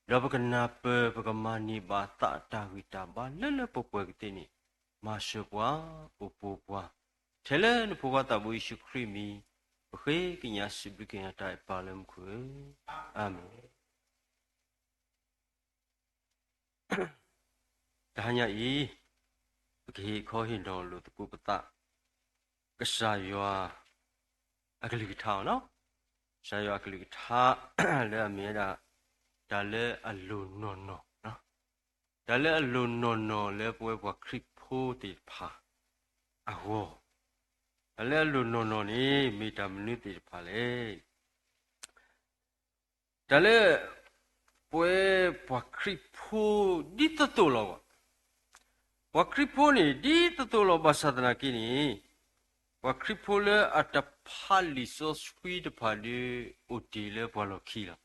ဒီးပကနၢ်ပၢၢ် ပကမၤန့ၢ်ဘၣ်သးအတၢ်ဂံၢ်တၢ်ဘါလၢလၢပှဲၤပှဲၤကသ့န့ၣ်, မၤစၢၤပှၤ, အိၣ်ပိာ်ပှၤ, ထဲလၢနဖိခွါသးဘိယ့ၣ်ၡူးခရံာ်မံၤ, ပဃ့ကညးစံးဘျုးက့ၤနၤတၢ်အဲၣ်ပၢ်လၢမူခိၣ်ဧၢ, အၤမ့ၣ်. တဟါညါအံၤ, ပကဟ့ၣ်ခီဟ့ၣ်နီၤလိာ်သကိးပသး, ကစၢ်ယွၤအကလုၢ်ကထါ, ကစၢ်ယွၤအကလုၢ်ကထါ လၢအမ့ၢ်ဝဲဒၣ် တၢ်လၢအလိၣ်နီၢ်နီၢ်, တၢ်လၢအလိၣ်နီၢ်နီၢ်လၢပဝဲပှၤခရံာ်ဖိသ့ၣ်တဖၣ်အဂီၢ်, တၢ်လၢအလိၣ်နီၢ်နီၢ်န့ၣ် မ့ၢ်တၢ်မနုၤသ့ၣ်တဖၣ်လဲၣ်. တၢ်လၢ ပဝဲပှၤခရံာ်ဖိဒ်သိးသိးလီၤဘၣ်. ပှၤခရံာ်ဖိန့ၣ် ဒ်သိးသိးလီၤဘၣ်ဆၣ်သနာ်က့န့ၣ်, ပှၤခရံာ်ဖိလၢအတဖးလံာ်စီဆှံတဖၣ်ဒီး အိၣ်တ့ၢ်လၢပှၤလီၢ်ခံလီၤ.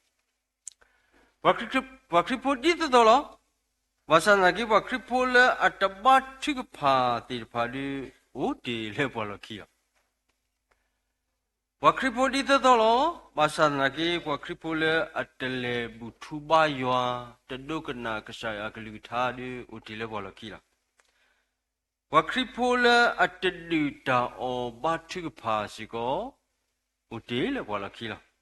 ပှၤခရံာ်ဖိဒ်သိးသိးလီၤ. ဘၣ်ဆၣ်သနာ်က့ ပှၤခရံာ်ဖိလၢအတဘါထုကဖၣ်သ့ၣ်တဖၣ်ဒီး အိၣ်တ့ၢ်လၢပှၤလီၢ်ခံလီၤ. ပှၤခရံာ်ဖိဒ်သိးသိးလီၤ. ဘၣ်ဆၣ်သနာ်က့ ပှၤခရံာ်ဖိလၢအတလဲၤဘူၣ်ထူဘါယွၤ, တဒိကနၣ်ကစၢ်ယွၤအကလုၢ်ကထါဒီး အိၣ်တ့ၢ်လၢပှၤလီၢ်ခံလီၤ. ပှၤခရံာ်ဖိလၢအတဒုၣ်တၢ်အီၣ်ဘါထုကဖၣ်စ့ၢ်ကီး အိၣ်တ့ၢ်လၢပှၤလီၢ်ခံလီၤ.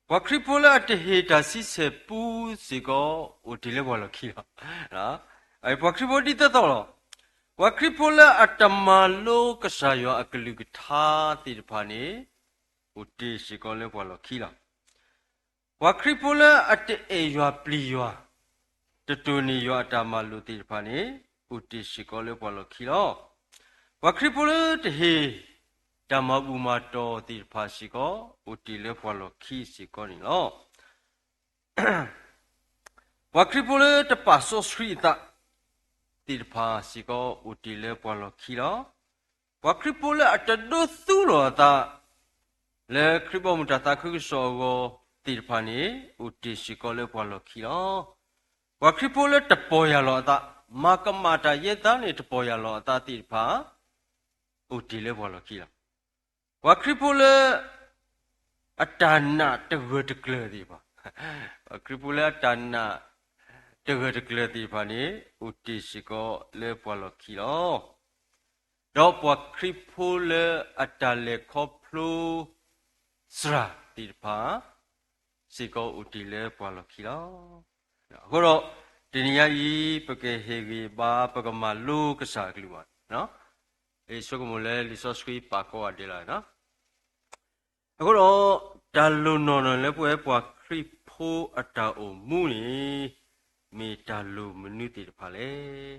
ပှၤခရံာ်ဖိလၢအတဟ့ၣ်တၢ်ဆံဆဲၣ်ပူစ့ၢ်ကီး အိၣ်တ့ၢ်လၢပှၤလီၢ်ခံလီၤ. ပှၤခရံာ်ဖိဒ်သိးသိးလီၤ. ပှၤခရံာ်ဖိလၢအတမၤလိကစၢ်ယွၤအကလုၢ်ကထါသ့ၣ်တဖၣ်န့ၣ် အိၣ်တ့ၢ်စ့ၢ်ကီးလၢပှၤလီၢ်ခံလီၤ. ပှၤခရံာ်ဖိလၢအတအဲၣ်ယွၤပျံၤယွၤ, တတိၢ်န့ၢ်ယွၤအတၢ်မၤလိာ်သ့ၣ်တဖၣ်န့ၣ် အိၣ်တ့ၢ်စ့ၢ်ကီးလၢပှၤလီၢ်ခံလီၤ. ပှၤခရံာ်ဖိလၢတဟ့ၣ်တၢ်မၤဘူၣ်မၤတီၢ်သ့ၣ်တဖၣ်စ့ၢ်ကီး အိၣ်တ့ၢ်လၢပှၤလီၢ်ခံစ့ၢ်ကီးန့ၣ်လီၤ. ပှၤခရံာ်ဖိလၢတပာ်စီဆှံအသးသ့ၣ်တဖၣ်စ့ၢ်ကီး အိၣ်တ့ၢ်လၢပှၤလီၢ်ခံလီၤ. ပှၤခရံာ်ဖိလၢအတဒိသူလီၤအသး လၢခရံာ်ဘီမုၢ်တၢ်သးခုကစီၣ်အဂီၢ်သ့ၣ်တဖၣ်န့ၣ် အိၣ်တ့ၢ်စ့ၢ်ကီးလၢပှၤလီၢ်ခံလီၤ. ပှၤခရံာ်ဖိလၢတပီၢ်ယၢ်လီၤအသး, မၤကမၣ်တၢ်ယဲၢ်သးန့ၣ် တပီၢ်ယၢ်လီၤအသးသ့ၣ်တဖၣ် အိၣ်တ့ၢ်လၢပှၤလီၢ်ခံလီၤ. ပှၤခရံာ်ဖိလၢ အတၢ်နာ်တဂၢၢ်တကျၢၤသ့ၣ်တဖၣ်, ပှၤခရံာ်ဖိလၢအတၢ်နာ်တဂၢၢ်တကျၢၤသ့ၣ်တဖၣ်န့ၣ် အိၣ်တ့ၢ်စ့ၢ်ကီးလၢပှၤလီၢ်ခံလီၤ. ဒီးပှၤခရံာ်ဖိလၢအတၢ်လဲၤခီဖျိ သရၣ်သ့ၣ်တဖၣ် စ့ၢ်ကီးအိၣ်တ့ၢ်လၢပှၤလီၢ်ခံလီၤ. အဃိဒီး တနံၤညါအံၤ ပကဟ့ၣ်ဂံၢ်ဘါ ပကမၤလိကစၢ်အကလုၢ်ဘၣ်. ယဆိကမိၣ်လၢလံာ်စီဆှံပာ်ကိးဂၤဒဲးလီၤ. အဃိဒီး တၢ်လိၣ်နီၢ်နီၢ်လၢပဝဲပှၤခရံာ်ဖိအတၢ်အိၣ်မူန့ၣ် မ့ၢ်တၢ်လိၣ်မနုၤသ့ၣ်တဖၣ်လဲၣ်.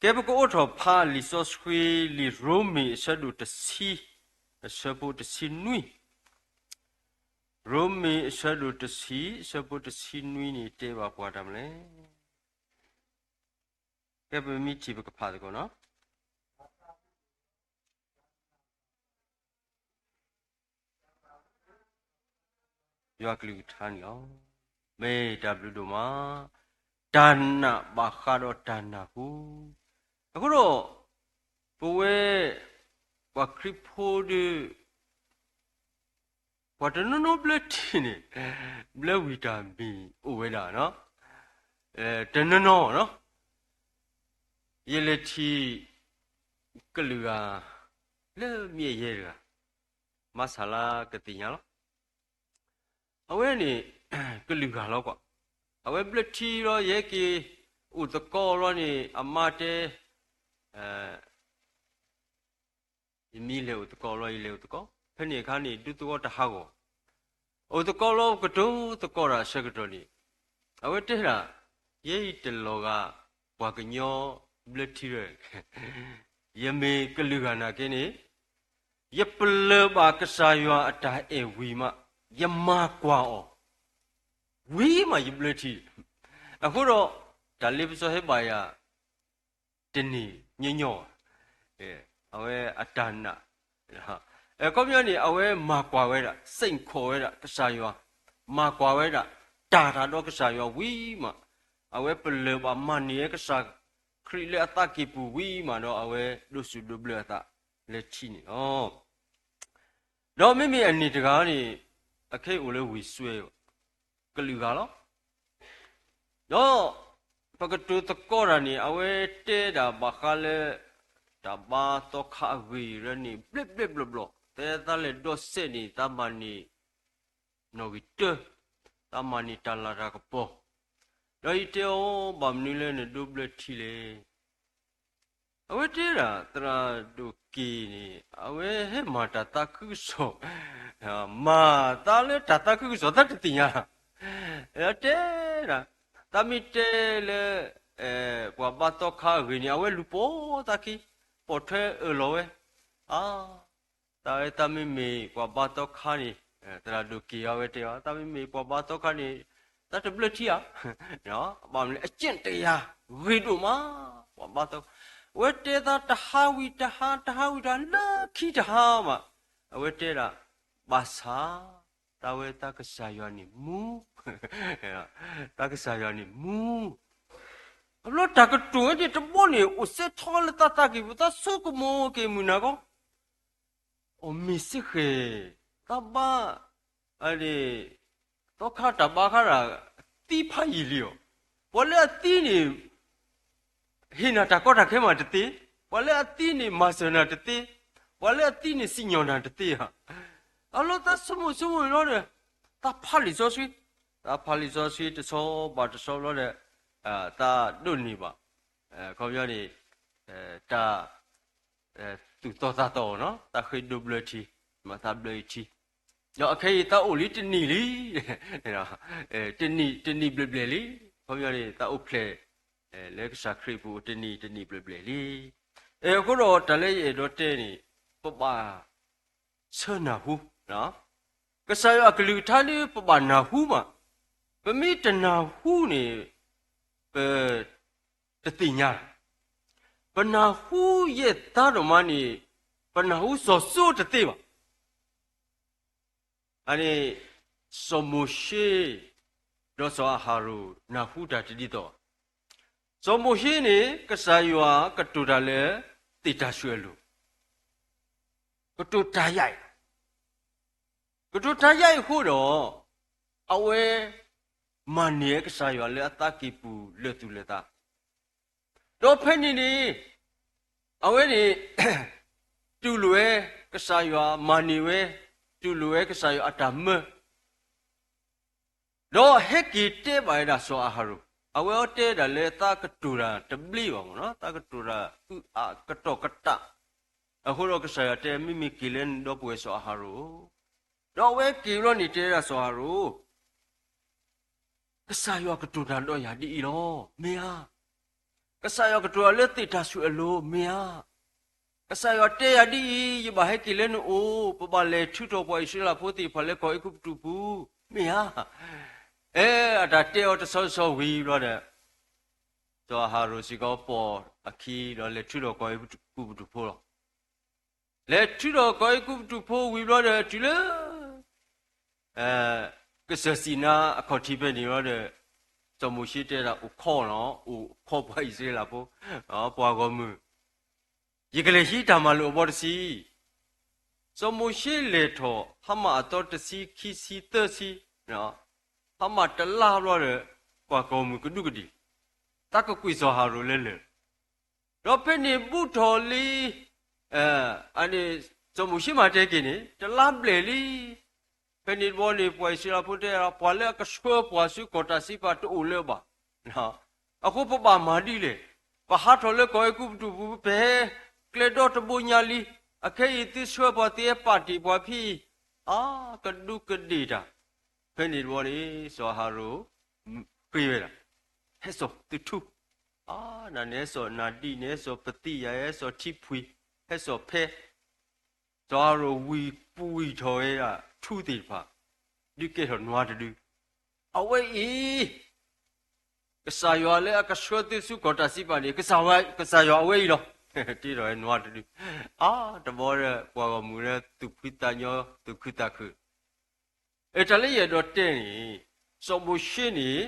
ကဲပကအိးထီၣ်ဖးလံာ်စီဆှံလံာ်ရိမ့ၤအဆၢဒိၣ်တဆံ, အဆၢဖိတဆံနွံ, ရိမ့ၤအဆၢဒိၣ်တဆံ အဆၢဖိတဆံနွံန့ၣ် တဲဘၣ်ပှၤတၢ်မနုၤလဲၣ်. ကဲပမ့ၢ်ထံၣ်ပကဖးသကိးနီၤ. ယွၤကလုၢ်ကထါန့ၣ်လီၤ. မ့ၢ်တၢ်ဘျုးဒိၣ်မး, တၢ်နာ်ဘၣ်ဃးဒီးတၢ်နၢ်ဟူ. အဃိဒီး ပဝဲ ပှၤခရံာ်ဖိဒီး ပှၤတနီၤနီၤဘျၢထံန့ၣ် ဘျၢဝံၤတၢ်မံၤအိၣ်ဝဲဒၣ်, တနီၤနီၤ, ယလဲၤထံၣ် ကလုာ်ဂၤ လၢမ့ၢ်ယဲတဂၤ, မၤဆၣ်လၢကသ့ၣ်ညါလီၤ. အဝဲန့ၣ် ကလုာ်ဂၤလီၤကွၢ်. အဝဲဘျၢထံလီၤ ယဟဲက့ၤအိၣ်သကိးလီၤန့ၣ် အမါတဲ ယမ့ၢ်လဲၤအိၣ်သကိးလီၤ ယလဲၤအိၣ်သကိး, ဖဲန့ၣ်အခါန့ၣ် ဒူသဝီတဟးဂီၤ, အိၣ်သကိးလီၤ ကတိၤသကိးတၢ်အဆၢကတီၢ်န့ၣ် အဝဲတဲဒၣ်, ယဲအံၤတလီၤဂာ် ပှၤကညီဘျၢထံရၢ, ယမ့ၢ်ကလုာ်ဂၤနာ်က့န့ၣ် ယပလၢၢ်ဘၣ်ကစၢ်ယွၤအတၢ်အဲၣ်ဝံၤမး, ယမၤကွၢ်အီၤ ဝံၤမးယဘျၢထံ, အဃိဒီး တၢ်လ့ပစီဟဲဘၣ်ယၤ တနံၤညီညီဘၣ်, အဝဲအတၢ်နာ်, အခီပညီန့ၣ် အဝဲမၤကွၢ်ဝဲဒၣ် စ့ၣ်ခိးဝဲဒၣ်ကစၢ်ယွၤ, မၤကွၢ်ဝဲဒၣ် တၢ်တၢ်ဒီးကစၢ်ယွၤဝံၤမး, အဝဲပလၢၢ်ဘၣ်မၤန့ၢ်ဝဲကစၢ်ခရံာ်လၢအသးကံၢ်ပူၤဝံၤမးဒီး အဝဲဒိးစူၣ်ဒိးဘျၢအသးလၢထံန့ၣ်လီၤ. ဒီးမ့မ့ၢ်အနံၣ်တဂၤန့ၣ် အခဲအံၤအိၣ်လၢဝ့ၢ်စွဲ, ကလုာ်ဂၤလီၤ. ဒီးပကတိၤသကိးတၢ်န့ၣ် အဝဲတဲဒၣ်ဘၣ်ဃးလၢ တၢ်ဘါသီခါအဂ့ၢ်လၢန့ၣ် ဘျဲၣ်ဘျဲၣ်ဘျီဘျီ, တဲသးလဲၤဒီးစဲးန့ၣ် သးမၤန့ၢ်နီၣ်ဂံၢ်တၢ, သးမၤန့ၢ်တၢ်လၤတၢ်ကပီၤ, ဒီးယတဲအီၤ ဘၣ်မနုၤလၢနဒိးဘျၢထံလဲၣ်. အဝဲတဲဒၣ် သရၣ်ဒိၣ်က့ၤန့ၣ် အဝဲဟဲမၤတၢ်သးခုကစီၣ်, မၤသးလၢတၢ်သးခုကစီၣ် သးတသ့ၣ်ညါ, တဲဒၣ်, သးမ့ၢ်တဲလၢ ပှၤဘါသီခါအဂ့ၢ်န့ၣ် အဝဲလူၤပိာ်သးခံ, ပိာ်ထွဲအၢၣ်လီၤဝဲ, အါ သးဝဲသးမ့မ့ၢ်ပှၤဘါသီခါန့ၣ်, သရၣ်ဒိၣ်က့ၤအဝဲတဲအီၤ သးမ့မ့ၢ်ပှၤဘါသီခါန့ၣ် သးတဘျၢထံဧါ, ဘၣ်မနုၤလဲၣ် အကျင့်တရား ဂ့ၤဒိၣ်မး, ပှၤဘါသီ, အဝဲတဲသးတဟါဝံၤတဟါ တဟါဝံၤတဟါ လၢခံတဟါမး, အဝဲတဲဒၣ် ဘၣ်ဆၣ် သးဝဲသးကစၢ်ယွၤန့ၣ်မူ, သးကစၢ်ယွၤန့ၣ်မူ, အဘျီတၢ်ကတိၤဝဲန့ၣ်တဘီန့ၣ် အိၣ်စဲထီလၢသးသးကံၢ်ပူၤ သးဆိကမိၣ်က့ၤမုၢ်နၤခီ အီၣ်မ့ၢ်စ့ၢ်ကီး သးဘါ, သီခါတၢ်ဘါခါတၢ် သံဖးယံာ်လံအီၤ, ပှၤလၢအသံန့ၣ် ဟ့ၣ်နၤတၢ်ကီတၢ်ခဲမးတသ့, ပှၤလၢအသံန့ၣ် မၤစၢၤနၤတသ့, ပှၤလၢအသံန့ၣ် စံၣ်ညီၣ်နၤတသ့ဧါ. အလီၢ်သးဆိကမိၣ်ဆိကမိၣ်လီၤဒီး သးဖးလံာ်စီဆှံ, သးဖးလံာ်စီဆှံတဆီဘၣ်တဆီလီၤဒီး သးဒိးန့ၢ်ဘၣ်, ခီပညီန့ၣ် တၢ် သူၣ်သီသးသီအီၤနီၤ, သးဃ့ဒိးဘျၢထံ, မ့ၢ်သးဘျၢအံၤထံ, ဒီးအခဲအံၤသးအိၣ်လံတနံၣ်လံ, တနံၣ် တနံၣ်ဘျဲၣ်ဘျဲၣ်လံ, ခီပညီန့ၣ် သးအိၣ်ဖျဲၣ် လၢကစၢ်ခရံာ်အပူၤတနံၣ် တနံၣ်ဘျဲၣ်ဘျဲၣ်လံ. အဃိဒီးတၢ်လၢယအဲၣ်ဒိးတဲန့ၣ် ပဘၣ်ဆၢနၢ်ဟူ ကစၢ်ယွၤအကလုၢ်ကထါဒ်ပဘၣ်နၢ်ဟူမး, ပမ့ၢ်တနၢ်ဟူန့ၣ် ပတသ့ၣ်ညါ, ပနၢ်ဟူယဲၢ်သါဒိၣ်မးန့ၣ် ပနၢ်ဟူစီၤစိတသ့ဘၣ်. အန့ၣ် စီၤမိၤၡ့ ဒီးစီၤအၤဟရိၣ် နၢ်ဟူတၢ်တဒ်သိးဘၣ်. စီၤမိၤၡ့န့ၣ် ကစၢ်ယွၤကတိၤတၢ်လၢသ့ၣ်တၢ်ဆှၢအလိၤ, ကတိၤတၢ်ယါအံၤ, ကတိၤတၢ်ယါအံၤအဃိဒီး အဝဲမၤန့ၢ်ကစၢ်ယွၤလၢအသးကံၢ်ပူၤလၢာ်သူၣ်လၢာ်သး ဒီးဖဲန့ၣ်န့ၣ် အဝဲန့ၣ် တူၢ်လိာ်ဝဲကစၢ်ယွၤမၤန့ၢ်ဝဲ, တူၢ်လိာ်ဝဲကစၢ်ယွၤအတၢ်မၢ, ဒီးဟဲက့ၤတဲဘၣ်ဝဲဒၣ်စီၤအၤဟရိၣ်, အဝဲအီၤတဲဒၣ်လၢသးကတိၤတၢ်တဘျ့ဘၣ်မ့ၢ်နီၤ, သးကတိၤတၢ်အုးအးကတီၢ်ကတး, အဃိဒီးကစၢ်ယွၤတဲ မ့မ့ၢ်က့ၤလၢနဒီပုၢ်ဝဲၢ်စီၤအၤဟရိၣ်ဧၢ ဒီးအဝဲက့ၤဘျီန့ၣ်တဲဒၣ်စီၤအၤရိၣ်, ကစၢ်ယွၤကတိၤတၢ်ဒီးယၤဒ်အံၤလီၤ, မ့ၢ်ဧါ. ကစၢ်ယွၤကတိၤတၢ်လၢသ့ၣ်တၢ်ဆူၣ်အလိၤ, မ့ၢ်ဧါ. ကစၢ်ယွၤတဲယၤဒ်အံၤ, ယဘၣ်ဟဲက့ၤလၢနအိၣ်, ပဘၣ်လဲၤထုးထီၣ်ပှၤအံၣ်စရ့လးဖိသ့ၣ်တဖၣ်လၢကီၢ်အဲၤကူပတူးပူၤ, မ့ၢ်ဧါ. အဲ, အတၢ်တဲအီၤတဆီတဆီဝံၤဘျီဒီး, စီၤအၤရိၣ်စ့ၢ်ကီးပိာ်အခံဒီးလဲၤထုးထီၣ်ကီၢ်အဲၤကူပတူးဖိလီၤ. လဲၤထုးထီၣ်ကီၢ်အဲၤကူပတူးဖိဝံၤဘျီဒီး တုၤလၢ ကစၢၢ်စံၣ်နါအခီၣ်ထံးဖဲန့ၣ်ဘျီဒီး, စီၤမိၤၡ့တဲဒၣ်အိၣ်ခိးလီၤ, အိၣ်ခိးပှၤအံၣ်စရ့လးဖိ, ပှၤဂီၢ်မုၢ်, ယကလဲၤဟံးတၢ်မၤလိာ်အဘီတဆံ. စီၤမိၤၡ့လဲၤထီၣ် ဟါမၢ်အသီတဆံခံဆံသၢဆံ, ဟါမၢ်တလါဘျီဒီး, ပှၤဂီၢ်မုၢ်ကဒူးကဒ့ၣ်, သးကကွံာ်စီၤအၤရိၣ်လၢလၢၢ် ဒီးဖဲန့ၣ်ဘူးထီၣ်လံ, အန့ၣ် စီၤမိၤၡ့မၤတဲက့ၤန့ၣ် တလါဘျဲၣ်လံ. ဖဲန့ၣ်တဘျီန့ၣ် ပှၤအံၣ်စရ့လးဖိတဲ, ပှၤလၢအကဆှၢပှၤဆူကီၢ်တၢ်စံးပာ်တအိၣ်လၢၤဘၣ်. အဃိပဘၣ်မၤဒ်လဲၣ်. ပဟးထီၣ်လၢကီၢ်အဲၤကူပတူးပူၤ ပဟဲကျဲဒီတဘိညါလံ. အခဲအံၤသုဆှၢပှၤ သုဟဲပာ်တ့ၢ်ပှၤဖဲအံၤ, အါ, ကဒူးကဒ့ၣ်တၢ်. ဖဲန့ၣ်တဘျီန့ၣ် စီၤအၤရိၣ် ဃ့ဝဲဒၣ်, ဟဲစိာ်သုထူ, အါ, နၤန့ၣ်ဟဲစိာ်နၤဒံၣ်န့ၣ် ဟဲစိာ်ပသံၣ်ယၤ ဟဲစိာ်ထံဖှံ, ဟဲစိာ်ဖဲ, စီၤအၤရိၣ်ဝံၣ်ပူၤဝံၣ်ထီၣ်ဝဲဒၣ်ထူသ့ၣ်တဖၣ်, ဒုးကဲထီၣ်နွားတဒု. အဝဲအံၤ ကစၢ်ယွၤလၢအကဆှၢသုဆူကီၢ်တၢ်စံးပာ်န့ၣ် ကစၢ်ယွၤအဝဲအံၤလီၤ. တ့ထီၣ်ဝဲနွားတဒု, အါ, တဘျီဒီး ပှၤဂီၢ်မုၢ်လၢသူၣ်ဖှံသးညီ သူၣ်ခုသးခု, အတၢ်လၢယအဲၣ်ဒိးတဲန့ၣ်, စီၤမိၤၡ့န့ၣ်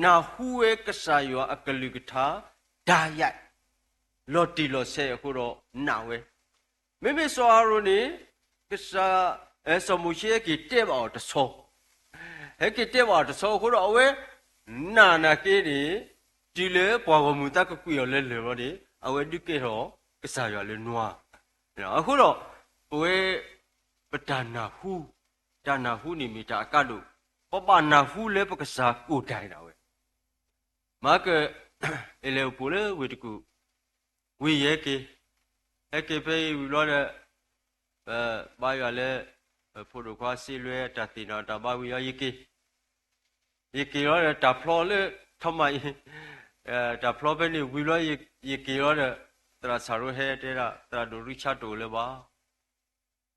နၢ်ဟူဝဲကစၢ်ယွၤအကလုၢ်ကထါ ဒၣ်ယၤ လီၤတံၢ်လီၤဆဲးအဃိဒီးနာ်ဝဲ, မ့မ့ၢ်စီၤအၤရိၣ်န့ၣ် ကစၢ်, စီၤမိၤၡ့ဟဲက့ၤတဲဘၣ်အီၤတဆီ, ဟဲက့ၤတဲဘၣ်အီၤတဆီအဃိဒီး အဝဲနာ်နာ်က့န့ၣ်, တုၤလၢပှၤဂီၢ်မုၢ်သးကကွံာ်အီၤလၢလၢၢ်ဘျီန့ၣ် အဝဲဒုးကဲထီၣ်ကစၢ်ယွၤလၢနွား. အဃိဒီး ပဝဲ ပတၢ်နၢ်ဟူ, တၢ်နၢ်ဟူန့ၣ်မ့ၢ်တၢ်အကါဒိၣ်, ပဘၣ်နၢ်ဟူလၢပကစၢ်ကိၢ်ဒၣ်ဒၣ်ဝဲ. မၤက, အလဲၤအိၣ်ပိာ်လၢဝ့ၢ်တကူၣ်, ဝံၤယဟဲက့ၤ, ဟဲက့ၤဖဲအံၤဝံၤဘျီဒီး, ပဘါယွၤလၢ, ဖိဒိၣ်ခွါစ့လွဲအတၢ်သ့ၣ်နီၣ်တၢ်ဘါဝံၤလီၤ ယက့ၤ, ယက့ၤလီၤဒီးတၢ်ဖျီလၢထီမးအံၤ, တၢ်ဖျီဖဲန့ၣ်ဝံၤဘျီ ယက့ၤလီၤဒီး, သရၣ်ဆၣ်ရိဟဲတဲဒၣ် သရၣ်ဒိၣ်ရံဆါတအိၣ်လၢၤဘၣ်.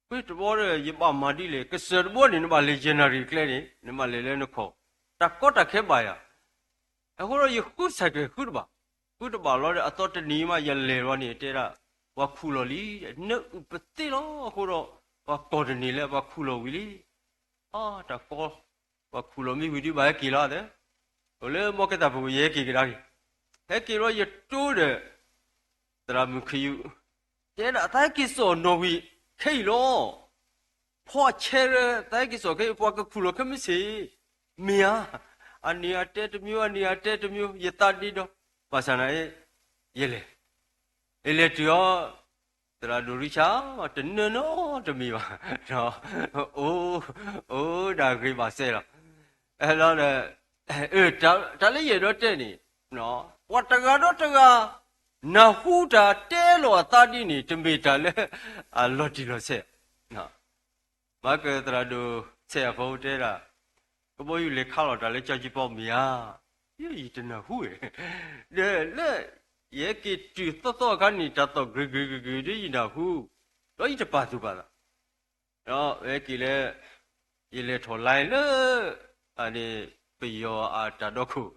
ဃုတဘျီဒီး ယဘၣ်မၤဒ်လဲၣ်, ကစၢၢ်တဘျီန့ၣ် နဘၣ်လဲၤယဲၢ်နၣ်ရံၣ်ကျဲန့ၣ် နဘၣ်လဲၤလၢနခီၣ်, တၢ်ကီတၢ်ခဲဘၣ်ယၤ. အဃိဒီးယဃုစဲးကဲးဃုတဘၣ်, ဃုတဘၣ်လီၤဒီး အသီတနံၤမးယလဲၤလီၤန့ၣ် တဲဒၣ်, ပှၤခူၣ်လီၤလံ, နအုၣ်ပသ့လီၤအဃိဒီး, ပှၤကီၢ်တန့ၢ်လၢပှၤခူၣ်လီၤဝံၤလံ. အတၢ်ကီ, ပှၤခူၣ်လီၤမ့ၢ်ဝံၤဒုးဘၣ်ဟဲက့ၤလီၤသ့, အိၣ်လၢမီၢ်ကဲသးပူၤ ယဟဲက့ၤကဒါက့ၤ, ဟဲက့ၤလီၤယတိဒီး သရၣ်မုၣ်ခယူး, တဲဒၣ်သးဟဲက့ၤစိာ်နီၣ်ဝံာ်ခဲအံၤလီၤ. ဖီအဆဲးရၢ သးဟဲက့ၤစိာ်ခဲအံၤ ပှၤကခူၣ်လီၤခဲမုၢ်ဆ့ၣ်, မ့ၢ်ဧါ. အန့ၣ်အတဲတမျိုး အန့ၣ်အတဲတမျိုး ယသးဒ့ဒီ, ဘၣ်ဆၣ်နၤ, ယလဲၤ, ယလဲၤတုၤအီၤ, သရၣ်ဒိၣ်ရံဆါ, တနၢၤနီတမံၤဘၣ်, အိၣ်, အိၣ်ဒၣ်ဂ့ၤဘၣ်စဲလီၤ. လီၤဒီး, တၢ်လၢယအဲၣ်ဒိးတဲန့ၣ်, ပှၤတဂၤဒီးတဂၤ နၢ်ဟူတၢ်တဲလီၤအသးဒ်န့ၣ် တမ့ၢ်တၢ်လၢအလီၤတံၢ်လီၤဆဲး. မၤကသရၣ်ဒိၣ်ဆဲးအဖိတဲဒၣ်, ကဘီယူၤလဲၤခးလီၤတၢ်လၢကၠီကၠံပီမ့ၢ်ဧါ, ယတနၢ်ဟူဝဲ, ဒီးလၢယဟဲက့ၤတုၤသီသီအခါန့ၣ် တၢ်သီၣ်ဂ့ၤဂ့ၤဂ့ၤဂ့ၤဒီးယနၢ်ဟူ, ဒီးယတပာ်သူၣ်ပာ်သး ဒီးဝဲက့ၤလၢ, ယလဲၤထီၣ်လၢ, အန့ၣ်, ပယီၤအတၢ်ဒီခိၣ်,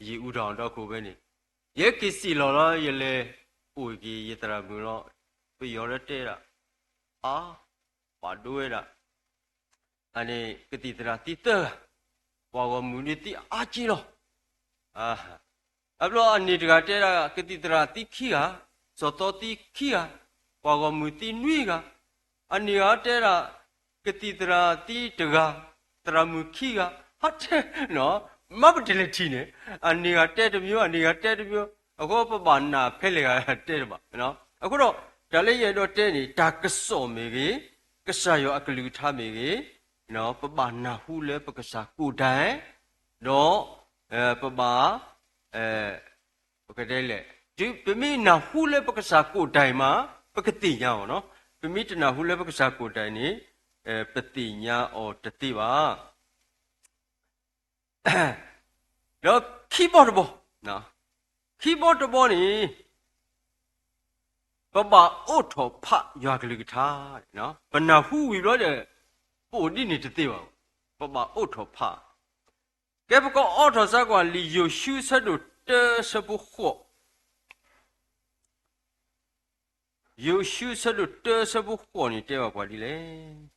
ယအူတၢ်အီၤဒီခိၣ်ဖဲန့ၣ်, ယဟဲက့ၤစံၣ်လီၤလီၤ ယလဲၤအိၣ်က့ၤယသရၣ်မုၣ်လီၤ, ပယီၤလၢတဲဒၣ်, အါ, ပာ်ဒိဝဲဒၣ် အန့ၣ်ကသံၣ်သရၣ်သံသၢဂၤ, ပှၤဂီၢ်မုၢ်ဒုးသံအါက့လီၤ. အဘျီအန့ၣ်တဂၤတဲဒၣ် ကသံၣ်သရၣ်သံခံဂၤ, စီၤသီသံခံဂၤ, ပှၤဂီၢ်မုၢ်သံနွံဂၤ, အန့ၣ်ဂၤတဲဒၣ် ကသံၣ်သရၣ်သံတဂၤ, သရၣ်မုၣ်ခံဂၤ, ဟးတဲ, မ့ၢ်ပတလဲၤထံၣ်န့ၣ်, အန့ၣ်ဂၤတဲတမျိုး အန့ၣ်ဂၤတဲတမျိုး, အဃိပဘၣ်နာ်ဖဲလဲၣ်ဂၤတဲတဘၣ်. အဃိဒီး တၢ်လၢယအဲၣ်ဒိးတဲန့ၣ် တၢ်ကစီၣ်မ့ၢ်ဂ့ၤ, ကစၢ်ယွၤအကလုၢ်ကထါမ့ၢ်ဂ့ၤ, ပဘၣ်နၢ်ဟူလၢပကစၢ်ကိၢ်ဒဲး, ဒီး, ပဘၣ်, ပကတဲလဲၣ်, တုၤပမ့ၢ်နၢ်ဟူလၢပကစၢ်ကိၢ်ဒဲးမး, ပကသ့ၣ်ညါအီၤနီၤ, ပမ့ၢ်တနၢ်ဟူလၢပကစၢ်ကိၢ်ဒဲးန့ၣ်, ပသ့ၣ်ညါအီၤတသ့ဘၣ်. ဒီးခံဘီတဘီ, ခံဘီတဘီန့ၣ် ပဘၣ်အိးထီၣ်ဖးယွၤကလုၢ်ကထါ, ပနၢ်ဟူဝံၤဘျီဒီး ပအိၣ်ဒ်န့ၣ်တသ့ဘၣ်, ပဘၣ်အိးထီၣ်ဖး. ကဲပကအိးထီၣ်စ့ၢ်ကီး လံာ်ယိၤၡူအဆၢဒိၣ်တၢအဆၢဖိဃိး, ယိၤၡူအဆၢဒိၣ်တၢအဆၢဖိဃိးန့ၣ်တဲဘၣ်ပှၤဒ်လဲၣ်.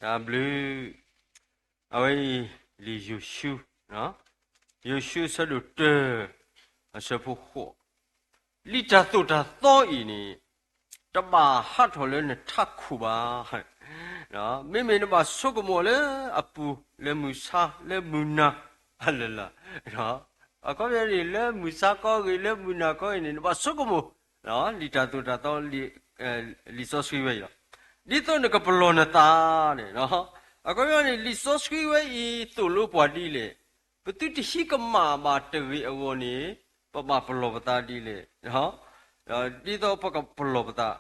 တၢ်ဘျုး, အဝဲအံၤ လံာ်ယိၤၡူ, ယိၤၡူအဆၢဒိၣ်တၢ အဆၢဖိဃိး, လံာ်တၢ်သိၣ်တၢ်သီအံၤန့ၣ် တဘၣ်ဟးထီၣ်လၢနထးခိၣ်ဘၣ်. မ့မ့ၢ်နဘၣ်ဆိကမိၣ်လၢအပူၤ လၢမုၢ်ဆါ လၢမုၢ်နၤ အလၢ်လၢ်, အခီပညီန့ၣ် လၢမုၢ်ဆါခီဂ့ၤ လၢမုၢ်နၤခီဂ့ၤန့ၣ် နဘၣ်ဆိကမိၣ် လံာ်တၢ်သိၣ်တၢ်သီ လံာ်စီဆှံဝဲအံၤလီၤ. ဒ်သိးနကပလီၢ်နသးန့ၣ်, အခီပညီန့ၣ် လံာ်စီဆှံဝဲအံၤသိၣ်လိပှၤဒ်လဲၣ်, ပသုတဟံးကမၣ်ဘၣ်တဂ့ၤအဂီၢ်န့ၣ် ပဘၣ်ပလီၢ်ပသးဒ်လဲၣ်, ဒ်သိးပကပလီၢ်ပသး,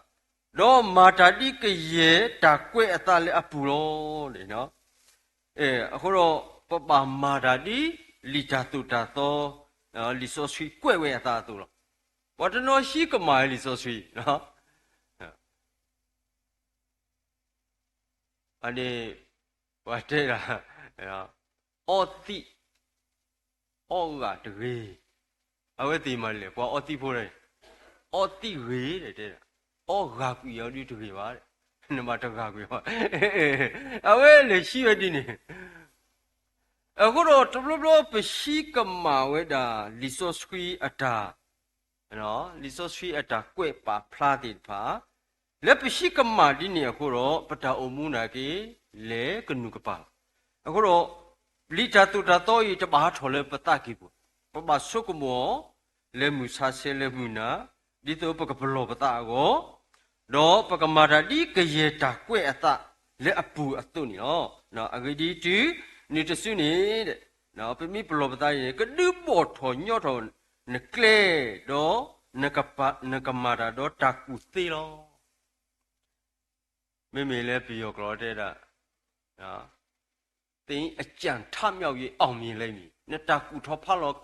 ဒီးမၤတၢ်ဒ်ကယဲၢ်တၢ်ကွဲးအသးလၢအပူၤလီၤ. အဃိဒီး ပဘၣ်မၤတၢ်ဒ် လံာ်တၢ်သိၣ်တၢ်သီ လံာ်စီဆှံကွဲးဝဲအသးအသိးလီၤ. ပှၤတနီၤဟံးကမၣ်လံာ်စီဆှံ, အန့ၣ် ပှၤတဲဒၣ် အီသံး အီဂၤတဂ့ၤ, အဝဲသ့ၣ်မၤလဲၣ် ပှၤအီသံးဖိန့ၣ်, အီသံးဂ့ၤတဲဒၣ်, အီဂၤကွံာ်အီၤဒုတဂ့ၤဘၣ်, နဘၣ်တဂၤကွံာ်ဘၣ်, အဝဲလဲၤဟံးဝဲဒ်န့ၣ်, အဃိဒီးတဘျီဘျီပဟံးကမၣ်ဝဲဒၣ် လံာ်စီဆှံအတၢ် လံာ်စီဆှံအတၢ်ကွဲးပာ်ဖျါသ့ၣ်တဖၣ်, လၢပဟံးကမၣ်ဒ်န့ၣ်အဃိဒီး ပတၢ်အိၣ်မူနာ်က့ လဲၤကနူၤကပၤလီၤ. အဃိဒီး လံာ်တၢ်သိၣ်တၢ်သီအံၤ တဘၣ်ဟးထီၣ်လၢပသးကံၢ်ပူၤ, ပဘၣ်ဆိကမိၣ်အီၤ လၢမုၢ်ဆါဆဲလၢမုၢ်နၤ, ဒ်သိးပကပလီၢ်ပသးအဂီၢ်, ဒီးပကမၤတၢ်ဒ်ကယဲၢ်တၢ်ကွဲးအသးလၢအပူၤအသိးန့ၣ်လီၤ. အဂ့ၢ်ဒ်အံၤ, တုၤနုၤတစုန့ၣ် ပမ့ၢ်ပလီၢ်ပသးအံၤန့ၣ် ကဒုးဘီၣ်ထီၣ်ညီထီၣ်နကျဲ, ဒီးနကမၤတၢ်ဒီးတၢ်ကူၣ်သ့လီၤ. မ့မ့ၢ်လၢပယီၤကျိာ်တဲဒၣ် သင်အကြံထမြောက်၍ အောင်မြင်လိမ့်မည်, နတၢ်ကူၣ်ထီၣ်ဖးလီၤ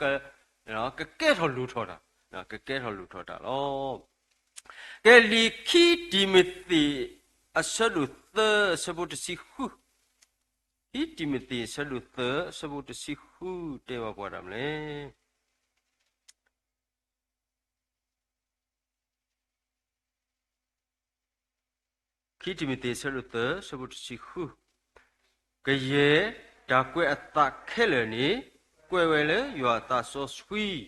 ကကဲထီၣ်လိၣ်ထီၣ်တၢ်, ကကဲထီၣ်လိၣ်ထီၣ်တၢ်လီၤ. ကဲလံာ်ခံတံၤမသ့း အဆၢဒိၣ်သၢ အဆၢဖိတဆံဃု, ခံတံၤမသ့း အဆၢဒိၣ်သၢ အဆၢဖိတဆံဃု တဲဘၣ်ပှၤတၢ်မနုၤလဲၣ်. ခံတံၤမသ့း အဆၢဒိၣ်သၢ အဆၢဖိတဆံဃု, ကယဲၢ်တၢ်ကွဲးအသးခဲလၢာ်န့ၣ် ကွဲးဝဲလၢယွၤအသးစီဆှံ, ဒီး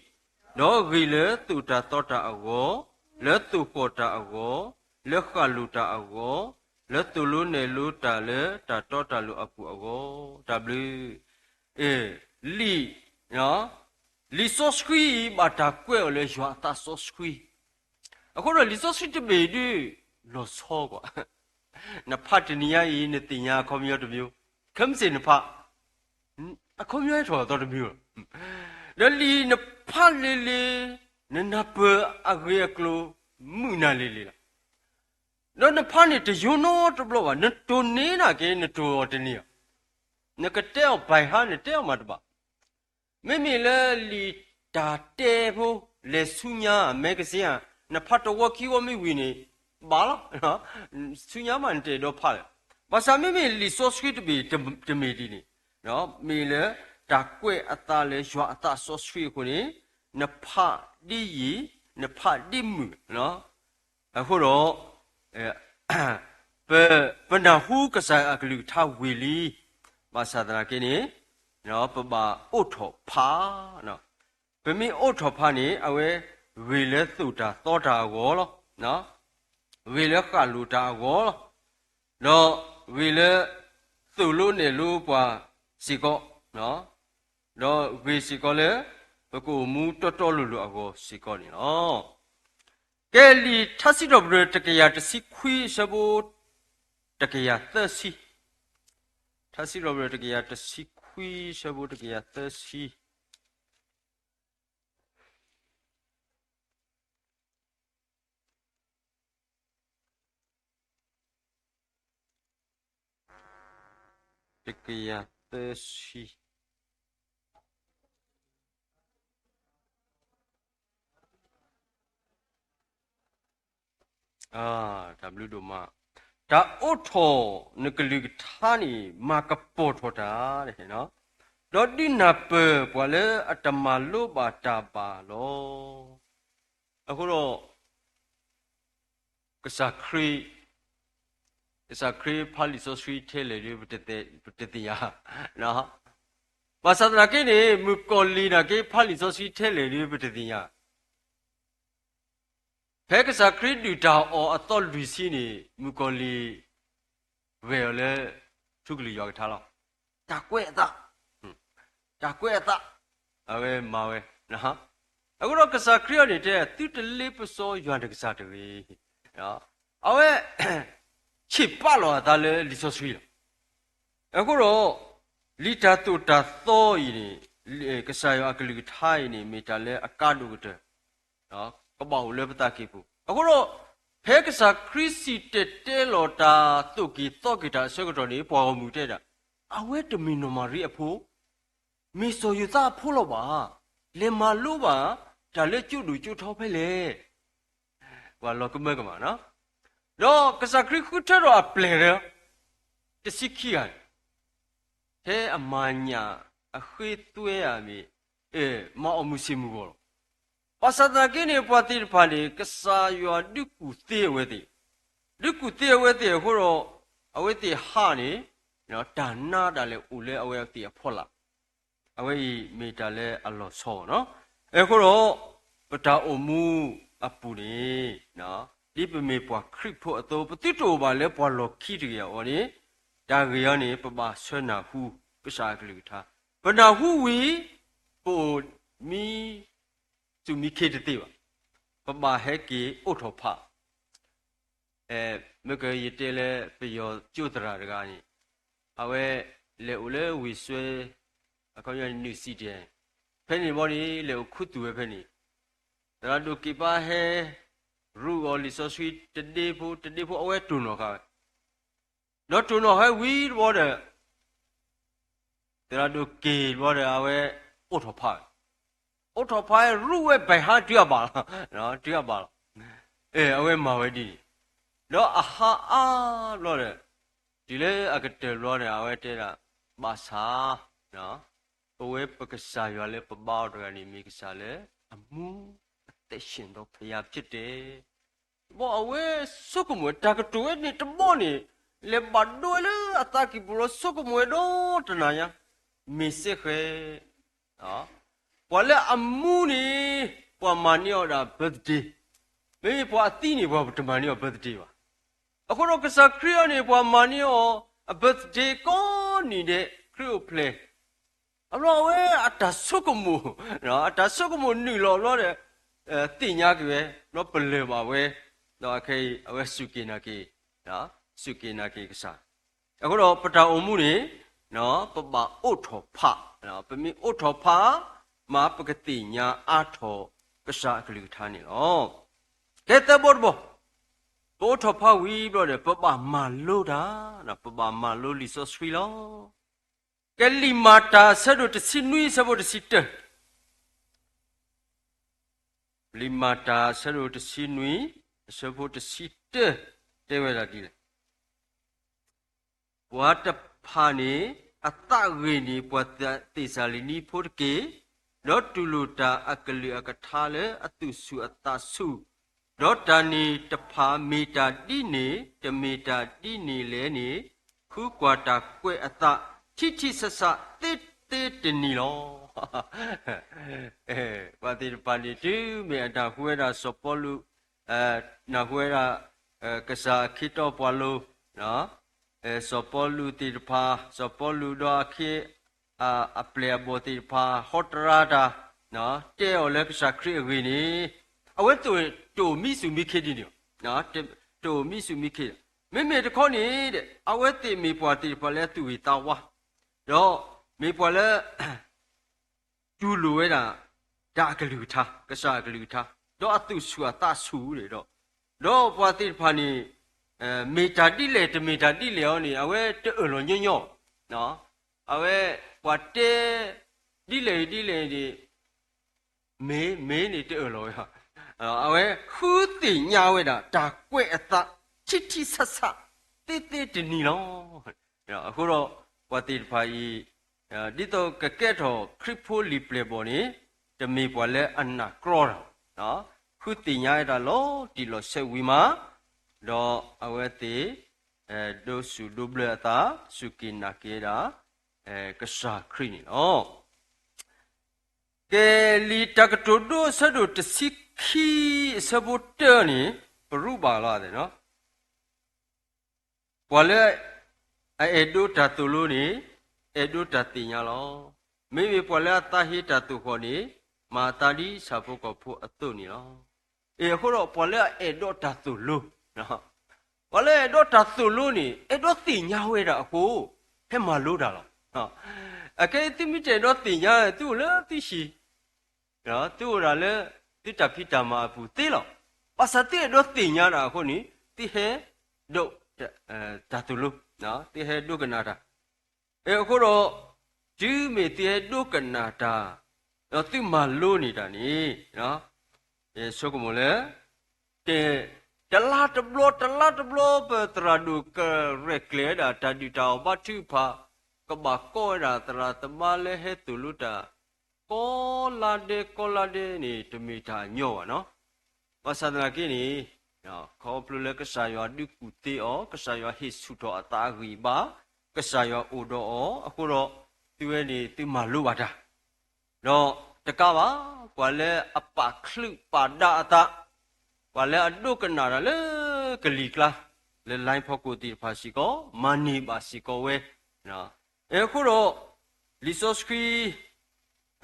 ဂ့ၤလၢသိၣ်တၢ်သီတၢ်အဂီၢ်, လၢသိၣ်ဃီၣ်တၢ်အဂီၢ်, လၢဃၣ်လိၤတၢ်အဂီၢ်, လၢသိၣ်လိနဲၣ်လိတၢ်လၢတၢ်တီတၢ်လိၤအပူၤအဂီၢ်, တၢ်ဘျုး လံာ် လံာ်စီဆှံအံၤ ဘၣ်တၢ်ကွဲးအီၤလၢယွၤအသးစီဆှံ, အဃိဒီးလံာ်စီဆှံတဘ့ၣ်ဒုး လီၤဆီကွၢ်, နဖးတနံၤညါအံၤ နသ့ၣ်ညါအခီပညီတမျိုး, ခဲမုၢ်ဆ့ၣ်နဖး အခီပညီဟဲထီၣ်အသီတမံၤလီၤ. ဒီးလံာ်နဖးလံၤလံၤ, နနၢ်ပၢၢ်အဂ့ၢ်အကျိၤ မုာ်နၤလံၤလံၤလီၤ. ဒီးနဖးန့ၣ်တယိနီတဘျီဘၣ်, နတိၢ်န့ၢ်နာ်က့ နတိၢ်အီၤတန့ၢ်ဘၣ်, နကတဲအီၤ by heart နတဲအီၤမးတဘၣ်. မ့မ့ၢ်လၢလံာ်တၢ်တဲဖိ လဲၤဆူညါ magazine ဧါ, နဖးတဝီခံဝီမ့ၢ်ဝံၤန့ၣ် ဘၣ်လီၤ, ဆူညါမးနတအဲၣ်ဒိးဖးလၢၤ. ဘၣ်ဆၣ်မ့မ့ၢ်လံာ်စီဆှံတဘ့ၣ်တမ့ၢ်ဒ်န့ၣ်, မ့ၢ်လၢတၢ်ကွဲးအသးလၢယွၤအသးစီဆှံအဃိန့ၣ်, နဖးဒ်ယံာ်, နဖးဒ်မုာ်, အဃိဒီး ပ ပနၢ်ဟူကစၢ်အကလုၢ်ကထါဝံၤလံ, ဘၣ်ဆၣ်သနာ်က့န့ၣ် ပဘၣ်အိးထီၣ်ဖး, ပမ့ၢ်အိးထီၣ်ဖးန့ၣ် အဝဲဂ့ၤလၢသိၣ်တၢ်သီတၢ်အဂီၢ်လီၤ, ဂ့ၤလၢဃၣ်လိၤတၢ်အဂီၢ်လီၤ, ဒီးဂ့ၤလၢသိၣ်လိနဲၣ်လိပှၤ စ့ၢ်ကီး, ဒီးဂ့ၤစ့ၢ်ကီးလၢ ပကအိၣ်မူတီတီလိၤလိၤအဂီၢ်စ့ၢ်ကီးန့ၣ်လီၤ. ကဲ လံာ်ထါစံးထီၣ်ပတြၢၤတကယၤတဆံခွံအဆၢဖိ တကယၤသၢဆံ, ထါစံးထီၣ်ပတြၢၤတကယၤတဆံခွံအဆၢဖိတကယၤသၢဆံ တကယၤသၢဆံ တၢ်ဘျုးဒိၣ်မး, တၢ်အိးထီၣ်နကလုၢ်ကထါန့ၣ် မၤကပီၤထီၣ်တၢ်, ဒီးဒုးနၢ်ပၢၢ်ပှၤလၢအတမၤလိဘၣ်တၢ်ဘၣ်လီၤ. အဃိဒီး ကစၢ်ခရံာ်, ကစၢ်ခရံာ်ဖးလံာ်စီဆှံထဲလဲၣ်ဒီး ပတသ့ၣ်ညါ, ဘၣ်ဆၣ်သနာ်က့န့ၣ် မုၣ်ကီၤလံၢ်နာ်က့ ဖးလံာ်စီဆှံထဲလဲၣ်ဒီး ပတသ့ၣ်ညါ ဖဲကစၢ်ခရံာ်ဒုၣ်တၢ်အီၣ်အသီလွံၢ်ဆံန့ၣ် မုၣ်ကီၤလံၢ် ဂဲၤအီၤလၢ ထူကလုာ်ယွၤကထါလီၤ. တၢ်ကွဲးအသး, တၢ်ကွဲးအသး, အဝဲမၤဝဲ, အဃိဒီးကစၢ်ခရံာ်အံၤန့ၣ်တဲ သုတလ့ပစီယွၤနကစၢ်တဂ့ၤ. အဝဲ ဆံးပာ်လီၤအသးလၢလံာ်စီဆှံလီၤ. အဃိဒီး လံာ်တၢ်သိၣ်တၢ်သီအံၤန့ၣ်, ကစၢ်ယွၤအကလုၢ်ကထါအံၤန့ၣ် မ့ၢ်တၢ်လၢအကါဒိၣ်ကတၢၢ် ကဘၣ်အိၣ်လၢပသးကံၢ်ပူၤ. အဃိဒီး ဖဲကစၢ်ခရံာ်စံၣ်တဲၤတဲလီၤတၢ်သိၣ်က့ၤသီက့ၤတၢ်အဆၢကတီၢ်န့ၣ် ပှၤဂီၢ်မုၢ်တဲဒၣ်, အဝဲတမ့ၢ်နီၢ်မၤရံအဖိ, မ့ၢ်စီၤယိၤသးအဖိလီၤဘၣ်. လဲၤမၤလိဘၣ် တၢ်လၢကၠိဒိၣ်ကၠိထီဖဲလဲၣ်. ပှၤလီၤကမၢကမၣ်, ဒီးကစၢ်ခရံာ်ဃုထၢထီၣ်အပျဲၢ်လၢ တဆံခံဂၤန့ၣ် ထဲအမၤညၣ်အဃ့သွဲအမ့ၢ် မၤအီၣ်မုၢ်ဆ့ၣ်မုၢ်ဂီၤလီၤ. ဘၣ်ဆၣ်သနာ်က့န့ၣ် ပှၤသ့ၣ်တဖၣ်န့ၣ် ကစၢ်ယွၤဒုးကူၣ်သ့အဝဲသ့ၣ်, ဒုးကူၣ်သ့အဝဲသ့ၣ်အဃိဒီး အဝဲသ့ၣ်ဟးန့ၣ် တၢ်နါဒၣ်လဲာ်အိၣ်လၢအဝဲသ့ၣ်အဖီလာ်, အဝဲအံၤမ့ၢ်တၢ်လၢအလီၤဆီလီၤ. အဃိဒီး ပတၢ်အိၣ်မူအပူၤန့ၣ် ဒ်ပမ့ၢ်ပှၤခရံာ်ဖိအသိး ပသုတအိၣ်ဘၣ်လၢပှၤလီၢ်ခံတဂ့ၤအဂီၢ်န့ၣ်, တၢ်ဂ့ၢ်အံၤန့ၣ် ပဘၣ်ဆၢနၢ်ဟူ ကစၢ်အကလုၢ်ကထါ, ပနၢ်ဟူဝံၤ ပအိၣ်မံ စူၢ်မံခ့တသ့ဘၣ်, ပဘၣ်ဟဲက့ၤအိးထီၣ်ဖး မ့ၢ်ကယတဲလၢပယီၤကၠိသရၣ်တဂၤန့ၣ်, အဝဲလဲၤအိၣ်လၢဝ့ၢ်စွဲ, အခီပညီန့ၣ် နုၢ်စံၣ်တဲၣ်, ဖဲန့ၣ်ဘီန့ၣ် လဲၤအိၣ်ခူသူၣ်ဝဲဖဲန့ၣ်, သရၣ်ဒိၣ်က့ၤပၢ်ဟဲ ရူးအီၤလံာ်စီဆှံတဒ့ဖိတဒ့ဖိ အဝဲတိၢ်နီၣ်ဃာ်ဝဲ, ဒီးတိၢ်နီၣ်ဃာ်ဝံၤတဘျီဒီး သရၣ်ဒိၣ်က့ၤတဘျီဒီး အဝဲအိးထီၣ်ဖးဝဲ, အိးထီၣ်ဖးဝဲ ရူးဝဲဘၣ်ဟါတုၤအဘၣ်လီၤ, တုၤအဘၣ်လီၤ. အဝဲမၤဝဲဒ်န့ၣ်, ဒီးအဟါအါဘျီဒီး တုၤလၢအကတၢၢ်ဘျီဒီး အဝဲတဲဒၣ်, ဘၣ်ဆၣ် ပဝဲပကစၢ်ယွၤလၢပဘါအီၤတဂၤန့ၣ် မ့ၢ်ကစၢ်လၢအမူအသးဆ့ၣ်နီၤဖယၤဖျဲၣ်တဲ တဘီအဝဲဆိကမိၣ်ဝဲ တၢ်ကတိၤဝဲန့ၣ်တဘီန့ၣ် လဲၤဘၣ်ဒိဝဲလၢအသးကံၢ်ပူၤလီၤ ဆိကမိၣ်ဝဲဒီတနၤညါ, မ့ၢ်စ့ၢ်ကီး ပှၤလၢအမူန့ၣ် ပှၤမၤန့ၢ်အီၤဒၣ် birthday, မ့မ့ၢ်ပှၤအသံန့ၣ် ပှၤတမၤန့ၢ်အီၤ birthday ဘၣ်. အဃိဒီးကစၢ်ခရံာ်အံၤန့ၣ် ပှၤမၤန့ၢ်အီၤအ birthday ကိးနံၤဒဲး ခရံာ်အိၣ်ဖျဲၣ် အဘျီအဝဲအတၢ်ဆိကမိၣ်, အတၢ်ဆိကမိၣ်နုာ်လီၤဘျီဒီး သ့ၣ်ညါက့ၤဝဲ, ဒီးပလၢၢ်ဘၣ်ဝဲ, ဒီးအခဲအံၤ အဝဲစူၢ်က့ၤနာ်က့ၤ, စူၢ်က့ၤနာ်က့ၤကစၢ်. အဃိဒီးပတၢ်အိၣ်မူန့ၣ် ပဘၣ်အိးထီၣ်ဖး, ပမ့ၢ်အိးထီၣ်ဖးမး ပကသ့ၣ်ညါအါထီၣ်ကစၢ်အကလုၢ်ကထါန့ၣ်လီၤ. ကဲသၢဘီတဘီ, ပအိးထီၣ်ဖးဝံၤဘျီဒီး ပဘၣ်မၤလိတၢ်, ပဘၣ်မၤလိလံာ်စီဆှံလီၤ. ကဲလံာ်မၤတၢ်အဆၢဒိၣ်တဆံနွံအဆၢဖိတဆံတၢ, လံာ်မၤတၢ်အဆၢဒိၣ်တဆံနွံ အဆၢဖိတဆံတၢ တဲဝဲဒၣ်ဒ်လဲၣ်. ပှၤတဖၣ်န့ၣ် အသးဂ့ၤန့ၢ်ပှၤသ့းစၤလနံဖိတက့ၢ်, ဒီးတူၢ်လိာ်တၢ်အကလုၢ်အကထါလၢအသူၣ်ဆူၣ်အသးဆူၣ်, ဒီးတၢ်န့ၣ်တဖၣ်မ့ၢ်တၢ်ဒ်န့ၣ် တမ့ၢ်တၢ်ဒ်န့ၣ်လဲၣ်န့ၣ်, ဃုကွၢ်တၢ်ကွဲးအသး ထံထံဆးဆးသ့သ့တနံၤလီၤ. ပှၤသ့ၣ်တဖၣ်န့ၣ် တုၤမ့ၢ်အတၢ်ဟူဝဲဒၣ်စီၤပီလူး, နၢ်ဟူဝဲဒၣ် ကစၢ်အခ့တီပှၤလိၤ, စီၤပီလူးသ့ၣ်တဖၣ်, စီၤပီလူးဒီးအခ့ အပျဲၢ်အဘီၣ်သ့ၣ်တဖၣ် ဟီတရါတၢ်, တဲအီၤလၢကစၢ်ခရံာ်အဂ့ၢ်န့ၣ်, အဝဲတအိၣ်မံစူၢ်မံခ့ဒ်န့ၣ်, တအိၣ်မံစူၢ်မံခ့, မ့မ့ၢ်တခီန့ၣ် အဝဲသ့ၣ်မ့ၢ်ပှၤသ့ၣ်တဖၣ်လၢအသူၣ်ဂ့ၤသးဝါ, ဒီးမ့ၢ်ပှၤလၢ တူၢ်လိာ်ဝဲဒၣ် တၢ်အကလုၢ်ကထါ, ကစၢ်အကလုၢ်ကထါ, ဒီးအသူၣ်ဆူၣ်အသးဆူၣ်ဒီး, ဒီးပှၤသ့ၣ်တဖၣ်န့ၣ် မ့ၢ်တၢ်ဒ်လဲၣ်တမ့ၢ်တၢ်ဒ်လဲၣ်အီၤန့ၣ် အဝဲတအၢၣ်လီၤညီညီဘၣ်. အဝဲပှၤတဲဒ်လဲၣ်ဒ်လဲၣ်န့ၣ် မ့ၢ်မ့ၢ်န့ၣ်တအၢၣ်လီၤဝဲဘၣ်. အဝဲဃုသ့ၣ်ညါဝဲဒၣ် တၢ်ကွဲးအသး ထံထံဆးဆး သ့သ့တနံၤလီၤ. အဃိဒီး ပှၤသ့ၣ်တဖၣ်အံၤ ဒ်သိးကကဲထီၣ်ခရံာ်ဖိလံာ်ပျဲၢ်ဘီၣ်န့ၣ် တမ့ၢ်ပှၤလၢအနၢ်ကြီတၢ်, ဃုသ့ၣ်ညါဝဲဒၣ်လီၤတံၢ်လီၤဆဲးဝံၤမး, ဒီးအဝဲသ့ၣ် ဒိးစူၣ်ဒိးဘျၢအသး စူၢ်က့ၤနာ်က့ၤဝဲဒၣ် ကစၢ်ခရံာ်န့ၣ်လီၤ. ကဲ လံာ်တၢ်ကတိၤဒိအဆၢဒိၣ်တဆံခံ အဆၢဖိတၢန့ၣ် ပရူးဘၣ်လီၤသ့ၣ်နီၤ, ပှၤလၢအအဲၣ်ဒိးတၢ်သိၣ်လိန့ၣ် အဲၣ်ဒိးတၢ်သ့ၣ်ညါလီၤ. မ့မ့ၢ်ပှၤလၢအသးဟ့တၢ်သိၣ်ဃီၣ်န့ၣ် မၤအသးဒ်ဆၣ်ဖိကီၢ်ဖိအသိးန့ၣ်လီၤ. အဃိဒီးပှၤလၢအအဲၣ်ဒိးတၢ်သိၣ်လိ ပှၤလၢအအဲၣ်ဒိးတၢ်သိၣ်လိန့ၣ် အဲၣ်ဒိးသ့ၣ်ညါဝဲဒၣ်အဃိ ဟဲမၤလိတၢ်လီၤ. အခဲအံၤသုမ့ၢ်တအဲၣ်ဒိးသ့ၣ်ညါ သုအိၣ်လၢသုဟံၣ် သုအိၣ်ဒၣ်လၢ သုတၢ်ဖံးတၢ်မၤအပူၤသ့လီၤ. ဘၣ်ဆၣ်သုအဲၣ်ဒိးသ့ၣ်ညါဒၣ်အဃိန့ၣ် သုဟဲဒိး တၢ်သိၣ်လိ, သုဟဲဒိကနၣ်တၢ်. အဃိဒီး တုၤမ့ၢ်သုဟဲဒိကနၣ်တၢ် ဒီးသုမၤလိန့ၢ်တၢ်န့ၣ် ဆိကမိၣ်လၢ တလါတဘျီ တလါတဘျီ ပသရၣ်ဒိၣ်ကရဲၣ်ကျဲၤဝဲဒၣ် တၢ်ဒုၣ်တၢ်အီၣ်ဘါထုကဖၣ် ကဘၣ်ကိးဝဲဒၣ်သရၣ်သမါလၢဟဲသိၣ်လိတၢ် ကိးလါဒဲးကိးလါဒဲးန့ၣ် တမ့ၢ်တၢ်အညီဘၣ်နီၤ. ဘၣ်ဆၣ်သနာ်က့န့ၣ် ခီဖျိလၢကစၢ်ယွၤဒုးကူၣ်သ့အီၤ, ကစၢ်ယွၤဟ့ၣ်ဆူၣ်ထီၣ်အသးအဂံၢ်အဘါ, ကစၢ်ယွၤအိၣ်ဒီးအီၤအဃိဒီး သုဝဲန့ၣ်သုမၤလိဘၣ်တၢ် ဒီးတကးဘၣ် ပှၤလၢအပာ်ချုးပာ်ဒါအသး, ပှၤလၢအဒိကနၣ်တၢ်လၢကလံၤကျါ လၢ line ဖီခိၣ်သ့ၣ်တဖၣ်စ့ၢ်ကီး မၤန့ၢ်ဘၣ်စ့ၢ်ကီးဝဲ. အဃိဒီး လံာ်စီဆှံ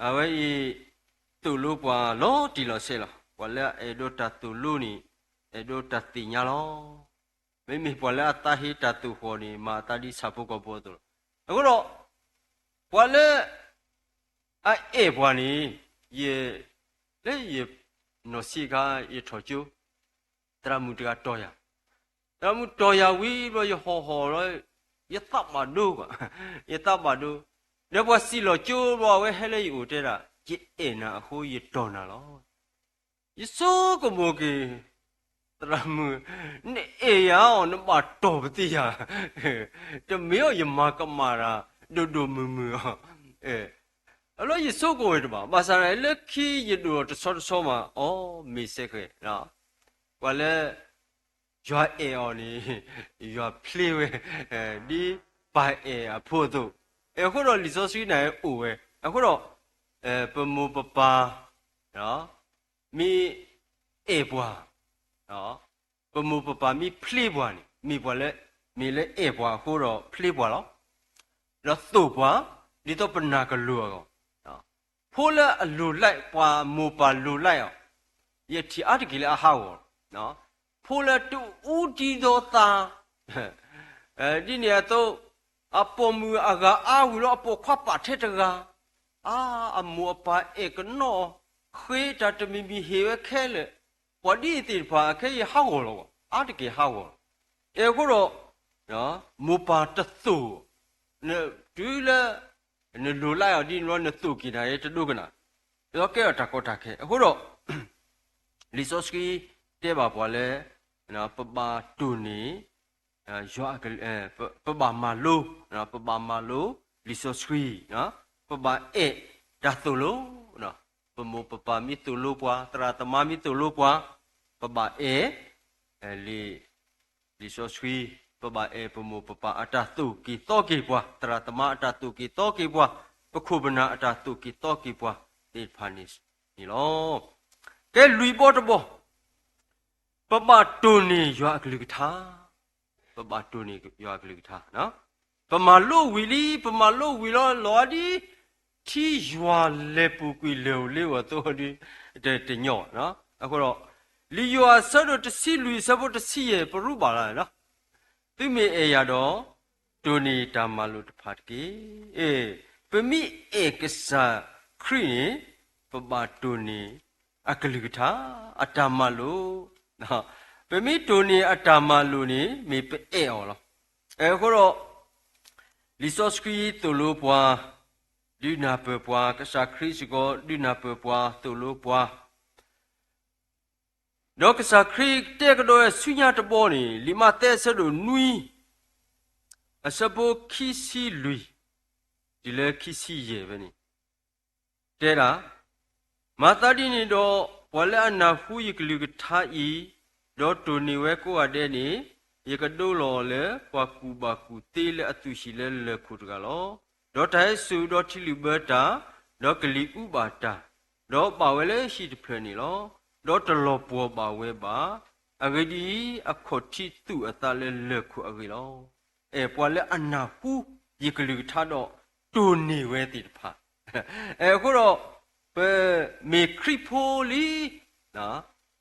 အဝဲအံၤ သိၣ်လိပှၤလီၤတံၢ်လီၤဆဲးလီၤ. ပှၤလၢအအဲၣ်ဒိးတၢ်သိၣ်လိန့ၣ် အဲၣ်ဒိးတၢ်သ့ၣ်ညါလီၤ. မ့မ့ၢ်ပှၤလၢအသးဟ့တၢ်သိၣ်ဃီၣ်န့ၣ် မၤအသးဒ်ဆၣ်ဖိကီၢ်ဖိအသိးလီၤ. အဃိဒီး ပှၤလၢ အအဲၣ်ပှၤန့ၣ် ယ လၢယနီၢ်ဆံးအခါ ယထီၣ်ကၠိ, သရၣ်မုၣ်တဂၤတီၢ်ယၤ, သရၣ်မုၣ်တီၢ်ယၤဝံၤဘျီ ယဟီၣ်ဟီၣ်လီၤ, ယသးဘၣ်ဒိ, ယသးဘၣ်ဒိ, ဒီးပှၤစံၣ်လီၤကၠိဘျီ အဝဲဟဲလၢယအိၣ်တဲဒၣ် ယအဲၣ်နၤအဃိယတီၢ်နၤလီၤ. ယဆိကမိၣ်က့ၤ သရၣ်မုၣ်, နအဲၣ်ယၤအီၤ နဘၣ်တီၢ်ပသ့ယၤ, တမ့ၢ်အီၤယမၤကမၣ်တၢ် ဒိၣ်ဒိၣ်မုၢ်မုၢ်အီၤ, အလီၢ်ယဆိကမိၣ်ဝဲတဘၣ်, ဘၣ်ဆၣ်လၢခံယဒိၣ်တဆီတဆီမး အီ မ့ၢ်စဲဃဲၤ, ပှၤလၢ ယွၤအဲၣ်အီၤန့ၣ် ယွၤဖျ့ဝဲ ဒ်ပၢ်အဲၣ်အဖိအသိး, အဃိဒီးလံာ်စီဆှံန့ၣ်အိၣ်ဝဲ, အဃိဒီး ပမိၢ်ပပၢ် မ့ၢ်အဲၣ်ပှၤ, ပမိၢ်ပပၢ်မ့ၢ်ဖျ့ပှၤန့ၣ် မ့ၢ်ပှၤလၢ မ့ၢ်လၢအဲၣ်ပှၤအဃိဒီးဖျ့ပှၤလီၤ. ဒီးသိၣ်ပှၤ ဒ်သိးပနာ်ကလိၤအဂီၢ်, ဖိလၢအလိၤလၢ် ပှၤမိၢ်ပၢ်လိၤလၢ်အီၤ, ယထံၣ်အါတက့ၢ်လၢအဟးဂီၤလီၤ. ဖိလၢတအူတံဒီသး ဒ်န့ၣ်အသိး အပိာ်မုၣ်အဂၤအါဝံၤလီၤ အပိာ်ခွါပာ်ထဲတဂၤ, အါ အမိၢ်အပၢ်အဲၣ်ကနီၣ်အီၤ, ဃ့တၢ်တမံၤမံၤဟ့ၣ်ဝဲခဲလၢာ်, ပှၤဒ်အံၤသ့ၣ်တဖၣ် အခဲအံၤဟးဂီၤလီၤ, အါတက့ၢ်ဟးဂီၤလီၤ. အဃိဒီး မိၢ်ပၢ်တသိၣ်, တုၤလၢ နလိၤလၢ်အီၤဒ်န့ၣ်လီၤ နသိၣ်က့ၤနၤ တဒိကနၣ်, ဒီးကဲထီၣ်တၢ်ကီတၢ်ခဲ. အဃိဒီး လံာ်စီဆှံတဲဘၣ်ပှၤလၢ ပဘၣ်တိၢ်န့ၢ် ယွၤအကလုၢ်, ပဘၣ်မၤလိ, ပဘၣ်မၤလိ လံာ်စီဆှံ, ပဘၣ်အဲၣ်တၢ်သိၣ်လိ, ပမိၢ်ပပၢ်မ့ၢ်သိၣ်လိပှၤ, သရၣ်သမါမ့ၢ်သိၣ်လိပှၤ, ပဘၣ်အဲၣ် လံာ် လံာ်စီဆှံ, ပဘၣ်အဲၣ်ပမိၢ်ပပၢ်အတၢ်သိၣ်က့ၤသီက့ၤပှၤ, သရၣ်သမါအတၢ်သိၣ်က့ၤသီက့ၤပှၤ, ပခိၣ်ပနၢ်အတၢ်သိၣ်က့ၤသီက့ၤပှၤသ့ၣ်တဖၣ်န့ၣ်လီၤ. ကဲလွံၢ်ဘီတဘီ, ပဘၣ်တိၢ်န့ၢ်ယွၤအကလုၢ်ကထါ, ပဘၣ်တိၢ်န့ၢ်ယွၤအကလုၢ်ကထါ ပမၤလိဝံၤလံ, ပမၤလိဝံၤလီၤ လီၤဒ် ထံယွၤလဲၤပူၤကွံာ်လၢၢ်ဧိၤလ့ဧိၤအသိးဒ် တညီဘၣ်. အဃိဒီး လံာ်ယိၤဟၣ်အဆၢဒိၣ်တဆံလွံၢ်အဆၢဖိတဆံယဲၢ် ပရူးဘၣ်လီၤ. သုမ့ၢ်အဲၣ်ယၤဒီး တိၢ်န့ၢ်တၢ်မၤလိာ်တဖၣ်တက့ၢ်. ပမ့ၢ်အဲၣ်ကစၢ်ခရံာ်န့ၣ် ပဘၣ်တိၢ်န့ၢ်အကလုၢ်ကထါ အတၢ်မၤလိာ်, ပမ့ၢ်တိၢ်န့ၢ်အတၢ်မၤလိာ်န့ၣ် မ့ၢ်ပအဲၣ်အီၤလီၤ. အဃိဒီး လံာ်စီဆှံသိၣ်လိပှၤ ဒုးနၢ်ပၢၢ်ပှၤ, ကစၢ်ခရံာ်စ့ၢ်ကီး ဒုးနၢ်ပၢၢ်ပှၤ သိၣ်လိပှၤ ဒီးကစၢ်ခရံာ်တဲကဒီးဝဲဆူညါတဘီန့ၣ် လံာ်မးသဲအဆၢဒိၣ်နွံ အဆၢဖိခံဆံလွံၢ် တုၤလၢခံဆံယဲၢ်ဖဲန့ၣ် တဲဒၣ်, မၤသးဒ်န့ၣ်ဒီး ပှၤလၢအနၢ်ဟူယကလုၢ်ကထါအံၤ, ဒီးတိၢ်န့ၢ်ဝဲကိးဂၤဒဲးန့ၣ်, ယကဒိလီၤအီၤလၢပှၤကူၣ်ဘၣ်ကူၣ်သ့လၢအသူၣ်ဟံၣ်လၢလၢၢ်ခိၣ်တဂၤလီၤ. ဒီးတၢ်ဟဲစိာ်ဒီးထံလုၢ်ဘၢတၢ်, ဒီးကလံၤအူဘၣ်တၢ်, ဒီးဘၣ်ဝဲလၢဟံၣ်တဖျၢၣ်န့ၣ်လီၤ. ဒီးတလီၤပှီၢ်ဘၣ်ဝဲဘၣ်. အဂ့ၢ်ဒ်အံၤ, အခီၣ်ထံးသူၣ်အသးလၢလၢၢ်ခိၣ်အဂ့ၢ်လီၤ. အဲ ပှၤလၢအနၢ်ဟူယကလုၢ်ကထါဒီးတိၢ်န့ၢ်ဝဲသ့ၣ်တဖၣ်, အဲ အဃိဒီး ပမ့ၢ်ခရံာ်ဖိလံ,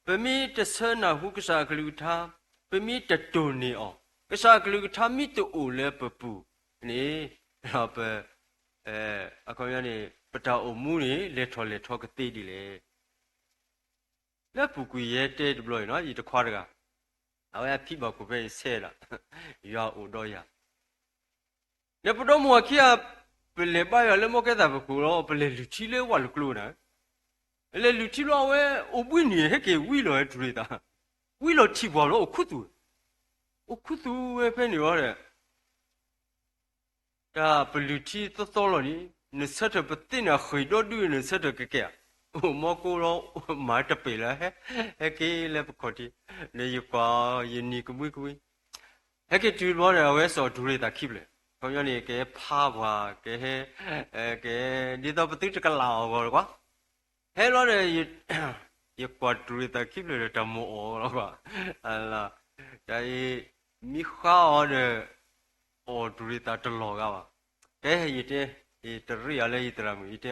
ပမ့ၢ်တဆၢနၢ်ဟူကစၢ်အကလုၢ်ကထါ, ပမ့ၢ်တတိၢ်န့ၢ်အီၤ, ကစၢ်အကလုၢ်ကထါမ့ၢ်တအိၣ်လၢပပူၤန့ၣ်, ပ, အခီပညီန့ၣ် ပတၢ်အိၣ်မူန့ၣ် လဲၤထီၣ်လဲၤထီကသ့ဒ်လဲၣ်. လၢပူၤကွံာ်ယဲတဲတဘျီအံၤနီၤ, ယတခွါတဂၤ, အဝဲအဖံဘၣ်ခိၣ်ဖဲအံၤဆဲးဒီး, ယွၤအိၣ်ဒီးယၤ ဒီးပဒီမိၢ်ဝၤခံဂၤ, ပလဲၤဘါယွၤလၢမီၢ်ကဲသးပူၤခိၣ်လီၤ, ပလဲၤလုၢ်ထံလၢဝၣ်လူၤကျိနၤ, လဲၤလုၢ်ထံဘျီအဝဲအိၣ်ဘှံးနံၤ ဟဲက့ၤဝံလီၤဝဲတုၤရ့ၣ်သး, ဝံလီၤထံၣ်ပှၤဘျီအိၣ်ခူသူၣ်, အိၣ်ခူသူၣ်ဝဲဖဲန့ၣ်လီၤဒီး တၢ်ပလုၢ်ထံသီသီလီၤန့ၣ်, နဆၢထၢၣ်ပသ့န့ၣ်အဃ့ၢ်ဒီဒု နဆၢထၢၣ်ကကဲဧါ, အိၣ်မီကိလီၤ, မၤတပ့ၤလၢ, ဟဲက့ၤလၢပခီၣ်ထံး, ဒီးယကွၢ်ယနံၤကမှံကမှံ ဟဲက့ၤတုၤဘျီဒီး အဝဲစိာ်တုၤရ့ၣ်သးခံဖျၢၣ်, ခီပညီန့ၣ် ကဟဲဖးပှၤ, ကဟဲ, ကဟဲ, ဒ်သိးပသုတကလးအီၤဂီၤတကွၢ်, ဟဲလီၤဒီး, ယကွၢ်တုၤရ့ၣ်သးခံဖျၢၣ်ဒီးတၢ်မိၣ်အီၣ်လီၤကွၢ်, တၢ်အံၤ, မ့ၢ်ဃါအီၤဒီး, အီၣ်တုၤရ့ၣ်သးတလီၤဂာ်ဘၣ်, ကဲယတဲ, ယတရ့ၣ်အီၤလၢယသရၣ်မုၣ် ယတဲ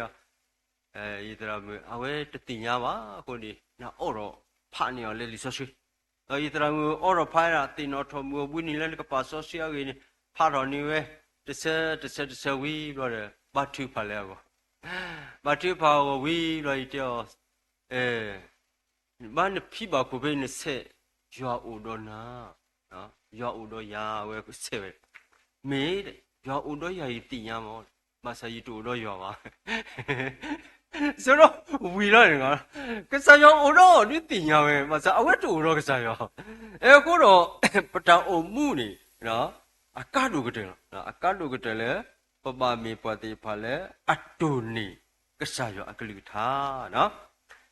အီၤ ယသရၣ်မုၣ် အဝဲတသ့ၣ်ညါဘၣ်အဃိန့ၣ် နအိးထီၣ်ဖးန့ၢ်အီၤလၢလံာ်စီဆှံ, ဒီးယသရၣ်မုၣ်အိးထီၣ်ဖးဒၣ် သ့ၣ်နီၣ်ထီၣ်မုၢ်အဘှံးနံၤလၢနကပာ်စီဆှံအဂ့ၢ်န့ၣ် ဖးထီၣ်န့ၢ်ဝဲ, တဆၢတဆၢတဆၢဝံၤဘျီဒီး ဘါထုကဖၣ်လၢအဂီၢ်, ဘါထုကဖၣ်အဂီၢ်ဝံၤဘျီ ယတဲအီၤ ဘၣ်နဖံဘၣ်ခိၣ်ဖဲနဆဲး, ယွၤအိၣ်ဒီးနၤ, ယွၤအိၣ်ဒီးယၤ အဝဲဆဲးဝဲ, မ့ၢ်, ယွၤအိၣ်ဒီးယၤယသ့ၣ်ညါမး, ဘၣ်ဆၣ်ယတအိၣ်ဒီးယွၤဘၣ်, ဆၢဒီးဝံၤလီၤန့ၣ်, ကစၢ်ယွၤအိၣ်ဒီးဒုးသ့ၣ်ညါဝဲ ဘၣ်ဆၣ်အဝဲတအိၣ်ဒီးကစၢ်ယွၤ, အဃိဒီး, ပတၢ်အိၣ်မူန့ၣ်, အကါဒိၣ်ကတၢၢ်လီၤ, အကါဒိၣ်ကတၢၢ်လၢ, ပဘၣ်မ့ၢ်ပှၤသ့ၣ်တဖၣ်လၢ, အတိၢ်န့ၢ်ကစၢ်ယွၤအကလုၢ်ကထါ,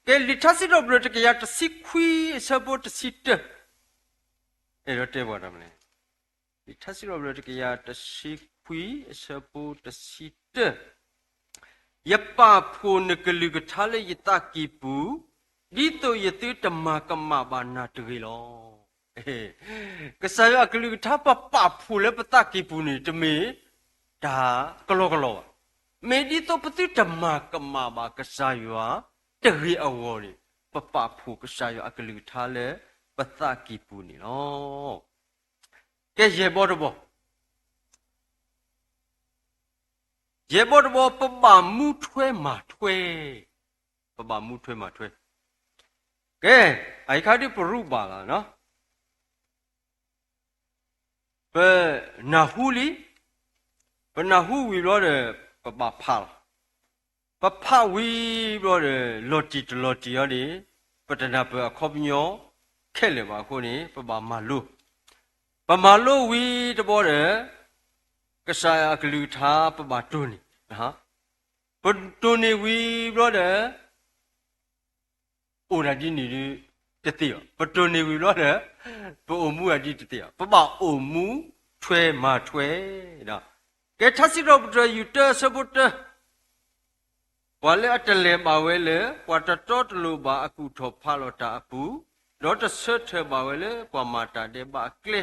ကဲလံာ်ထါစံးထီၣ်ပတြၢၤတကယၤတဆံခွံအဆၢဖိတဆံတၢ, အဲၣ်ဒိးတဲပှၤတၢ်မနုၤလဲၣ်, လံာ်ထါစံးထီၣ်ပတြၢၤတကယၤတဆံခွံအဆၢဖိတဆံတၢ ယပာ်ဖှိၣ်နကလုၢ်ကထါလၢယသးကံၢ်ပူၤ, ဒ်သိးယသုတမၤကမၣ်ဘၣ်နၤတဂ့ၤလီၤ. ကစၢ်ယွၤအကလုၢ်ကထါပပာ်ဖှိၣ်လၢပသးကံၢ်ပူၤန့ၣ် တမ့ၢ်တၢ်ကလီကလီဘၣ်. မ့ၢ်ဒ်သိးပသုတမၤကမၣ်ဘၣ်ကစၢ်ယွၤတဂ့ၤအဂီၢ်န့ၣ်, ပပာ်ဖှိၣ်ကစၢ်ယွၤအကလုၢ်ကထါလၢပသးကံၢ်ပူၤန့ၣ်လီၤ. ကဲယဲၢ်ဘီတဘီ ယဲၢ်ဘီတဘီ ပဘၣ်မူထွဲမၤထွဲ, ပဘၣ်မူထွဲမၤထွဲ, ကဲ, အအံၤခါဒ်ပရူးဘၣ်လီၤ, ပနၢ်ဟူလံ, ပနၢ်ဟူဝံၤဘျီဒီး ပဘၣ်ဖးလီၤ, ပဖးဝံၤဘျီဒီး လီၤတံၢ်တလီၤတံၢ်အီၤန့ၣ်, ပတနၢ်ပၢၢ်အခီပညီခဲလၢာ်ဘၣ်အဃိန့ၣ် ပဘၣ်မၤလိ, ပမၤလိဝံၤတဘျီဒီး ကစၢ်ယွၤအကလုၢ်ကထါပဘၣ်တိၢ်န့ၢ်, ပတိၢ်န့ၢ်ဝံၤဘျီဒီး အိၣ်ဒၣ်ဒ်န့ၣ်ဒုးတသ့ဘၣ်, ပတိၢ်န့ၢ်ဝံၤဘျီဒီး ပအိၣ်မူဒၣ်ဒ်တသ့ဘၣ်, ပဘၣ်အိၣ်မူထွဲမၤထွဲ, ကဲထါစံးထီၣ်ပတြၢၤ ယူၢ်တၢအဆၢဖိတၢ, ပှၤလၢအတလဲၤဘၣ်ဝဲလၢ ပှၤတတီတလိၤဘၣ်အကူၣ်ထီၣ်ဖးလီၤတၢ်အပူၤ, ဒီးတဆၢထၢၣ်ဘၣ်ဝဲလၢပှၤမၤတၢ်ဒဲးဘးအကျဲ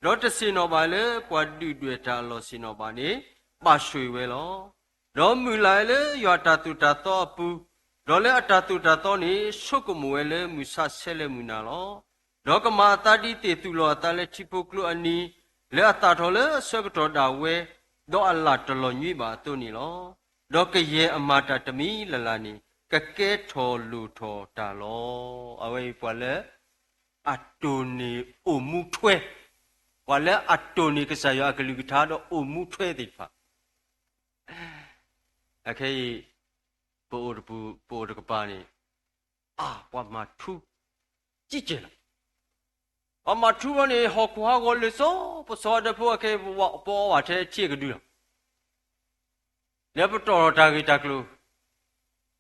ဒီးတဆ့ၣ်နီၤဘၣ်လၢပှၤဒုၣ်ဒွဲၣ်တၢ်အလီၢ်ဆ့ၣ်နီၤဘၣ်န့ၣ် ပာ်ဆိၣ်ဂ့ၤဝဲလီၤ. ဒီးမုၢ်လၢ်လၢယွၤအတၢ်သိၣ်တၢ်သီအပူၤ, ဒီးလၢအတၢ်သိၣ်တၢ်သီန့ၣ် ဆိကမိၣ်ဝဲလၢမုၢ်ဆါဆဲးလၢမုၢ်နၤလီၤ. ဒီးကမၤအသးဒ်သ့ၣ်သူၣ်လီၤအသးလၢထံဖိကျိအနံၤ, လၢအသၣ်ထီၣ်လၢအဆၢကတီၢ်ဒၣ်ဝဲ, ဒီးအလၣ်တလီၤညွံးဘၣ်အသိးန့ၣ်လီၤ. ဒီးကယဲၢ်အမၤတၢ်တမံၤလၢ်လၢ်န့ၣ် ကကဲထီၣ်လိၣ်ထီၣ်တၢ်လီၤ. အဝဲအံၤပှၤလၢ အတိၢ်န့ၢ်အိၣ်မူထွဲ, ပှၤလၢအတိၢ်န့ၢ်ကစၢ်ယွၤအကလုၢ်ကထါဒီးအိၣ်မူထွဲသ့ၣ်တဖၣ်, အခဲအံၤ ပအိၣ်တပူၤ ပအိၣ်တကပၤန့ၣ်, အါ ပှၤမၤထူ ကံကဲလီၤ. ပှၤမၤထူဘီန့ၣ် ဟီၣ်ခိၣ်ဟးဂီၤလၢာ်စီၤပစီၤဒီးဖိအခဲအံၤ ပအီဘၣ်ထဲထံအကဒုလီၤ. လၢပတီၢ်ထီၣ်တၢ်ဂ့ၢ်တၢ်ကျိၤ,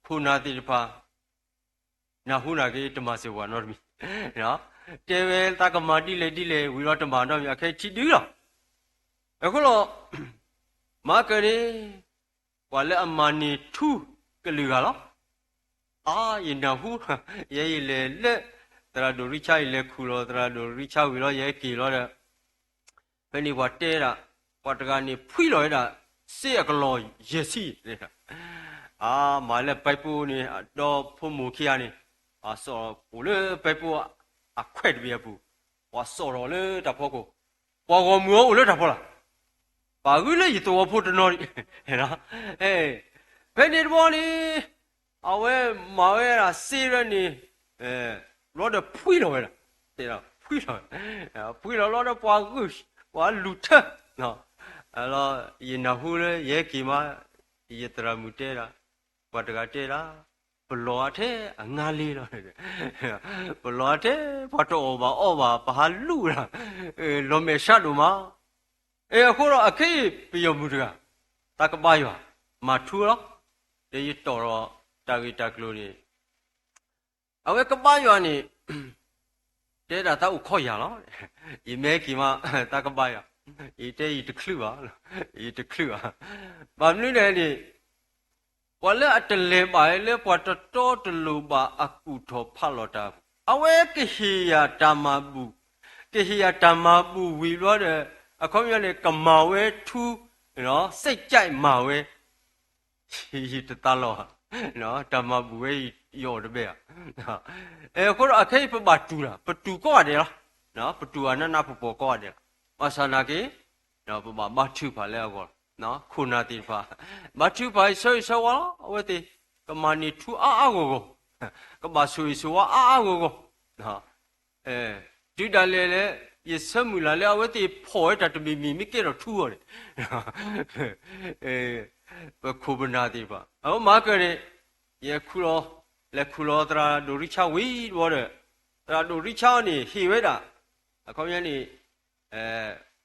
ခိၣ်နၢ်သ့ၣ်တဖၣ် နၢ်ဟူနၤက့ၤတမၤစၢၤပှၤနီတမံၤ, တဲဝဲသးကမၤဒ်လဲၣ်ဒ်လဲၣ်ဝံၤဒီးတမၤနီတမံၤ အခဲအံၤထံဒုလီၤ. အဃိလီၤ, မၤကၢၣ်န့ၣ် ပှၤလၢအမၤန့ၢ်ထူကလုာ်ဂၤလီၤ. အါ ယနၢ်ဟူ, ယဲယလဲၤလၢ သရၣ်ဒိၣ်ရံဆါ ယလဲၤခူၣ်လီၤသရၣ်ဒိၣ်ရံဆါဝံၤလီၤ ယဟဲက့ၤလီၤဒီး ဖဲန့ၣ်ပှၤတဲဒၣ်, ပှၤတဂၤန့ၣ် ဖှံလီၤဝဲဒၣ် စ့အကလီၢ်ယဲၢ်ဆံ, အါ မၤလၢပဲပူန့ၣ် ဒီးဖိမိၢ်ခံဂၤန့ၣ်, အစိာ်အိၣ်လၢပဲပူအခွဲးတဘ့ၣ်အပူၤ, ပှၤစိာ်ထီၣ်လၢတၢ်ဖီခိၣ်, ပှၤဂီၢ်မုၢ်အအိၣ်လၢတၢ်ဖီလာ်, ပာ်ဂုာ်လၢယသဝီဖိတနီၤဒံး, ဖဲန့ၣ်တဘျီန့ၣ် အဝဲမၤဝဲဒၣ်စ့ရၢန့ၣ်, ဘျီဒီးဖှံလီၤဝဲဒၣ်, တဲဒၣ်ဖှံလီၤဝဲ, ဖှံလီၤဘျီဒီးပှၤဂုာ်, ပှၤလူၤထၢ, လီၤ, ယနၢ်ဟူလၢယဟဲက့ၤမး, ယသရၣ်မုၣ်တဲဒၣ်, ပှၤတဂၤတဲဒၣ်, ပလီၤအါထဲအငါလ့လီၤ, ပလီၤအါထဲ ပှၤတအီၣ်ဘၣ်အီဘၣ် ပဟးလူၣ်ဒၣ်, လီၤမဲာ်ဆှးဒိၣ်မး, အဃိဒီးအခဲအံၤပယီၤမုၣ်တဂၤ, သးကဘါယွၤ, မၤထူလီၤ, ဒီးယတီၢ်ထီၣ်တၢ်ဂ့ၢ်တၢ်ကျိၤန့ၣ် အဝဲကဘါယွၤန့ၣ်, တဲဒၣ်သးအိၣ်ခီယာ်လီၤ, ယမ့ၢ်က့ၤမး သးကဘါယွၤ, ယတဲယတချုးဘၣ်, ယတချုးဘၣ်, ဘၣ်မနုၤလဲၣ်န့ၣ်, ပှၤလၢအတလဲၤဘၣ်လၢပှၤတတီတလိၤဘၣ်အကူၣ်ထီၣ်ဖးလီၤတၢ်အပူၤ, အဝဲကဟ့ၣ်ယၤတၢ်မၤဘူၣ်, ကဟ့ၣ်ယၤတၢ်မၤဘူၣ်ဝံၤဘျီဒီး, အခီပညီန့ၣ် ကမၤဝဲထူ, စဲးကဲးမၤဝဲ ယတသးလီၤဧါ, တၢ်မၤဘူၣ်ဝဲယအီၣ်တဘဲဧါ, အဃိဒီးအခဲအံၤပဘၣ်တူၢ်လီၤ, ပတူၢ်ကိးဂၤဒဲးလီၤ, ပတူၢ်အနးနးပပီၤကိးဂၤဒဲးလီၤ, ဘၣ်ဆၣ်နာ်က့, ပဘၣ်ဘါထုကဖၣ်လၢအဂီၢ်, ခိၣ်နၢ်သ့ၣ်တဖၣ်, ဘါထုကဖၣ်ယဆၢဂ့ၤဆၢဝါလီၤ, အဝဲသ့ၣ်, ကမၤန့ၢ်ထူအါအါဂီၢ်ဂီၢ်, ကဘၣ်ဆိၣ်ဂ့ၤဆိၣ်ဝါအါအါဂီၢ်ဂီၢ် တုၤဒၣ်လဲာ်လၢ ယဆၢမုၢ်လၢ်လၢအဝဲသ့ၣ်ဖီၣ်ဝဲတၢ်တမံၤမံၤ မ့ၢ်ကဲထီၣ်ထူအီၤန့ၣ်, ပခိၣ်ပနၢ်သ့ၣ်တဖၣ်, အမၤကၢၣ်န့ၣ်, ယခူၣ်လီၤ, လဲၤခူၣ်လီၤသရၣ်ဒိၣ်ရံဆါဝံၤတဘျီဒီး, သရၣ်ဒိၣ်ရံဆါန့ၣ် ဟ့ၣ်ဝဲဒၣ်, အခီပညီန့ၣ်,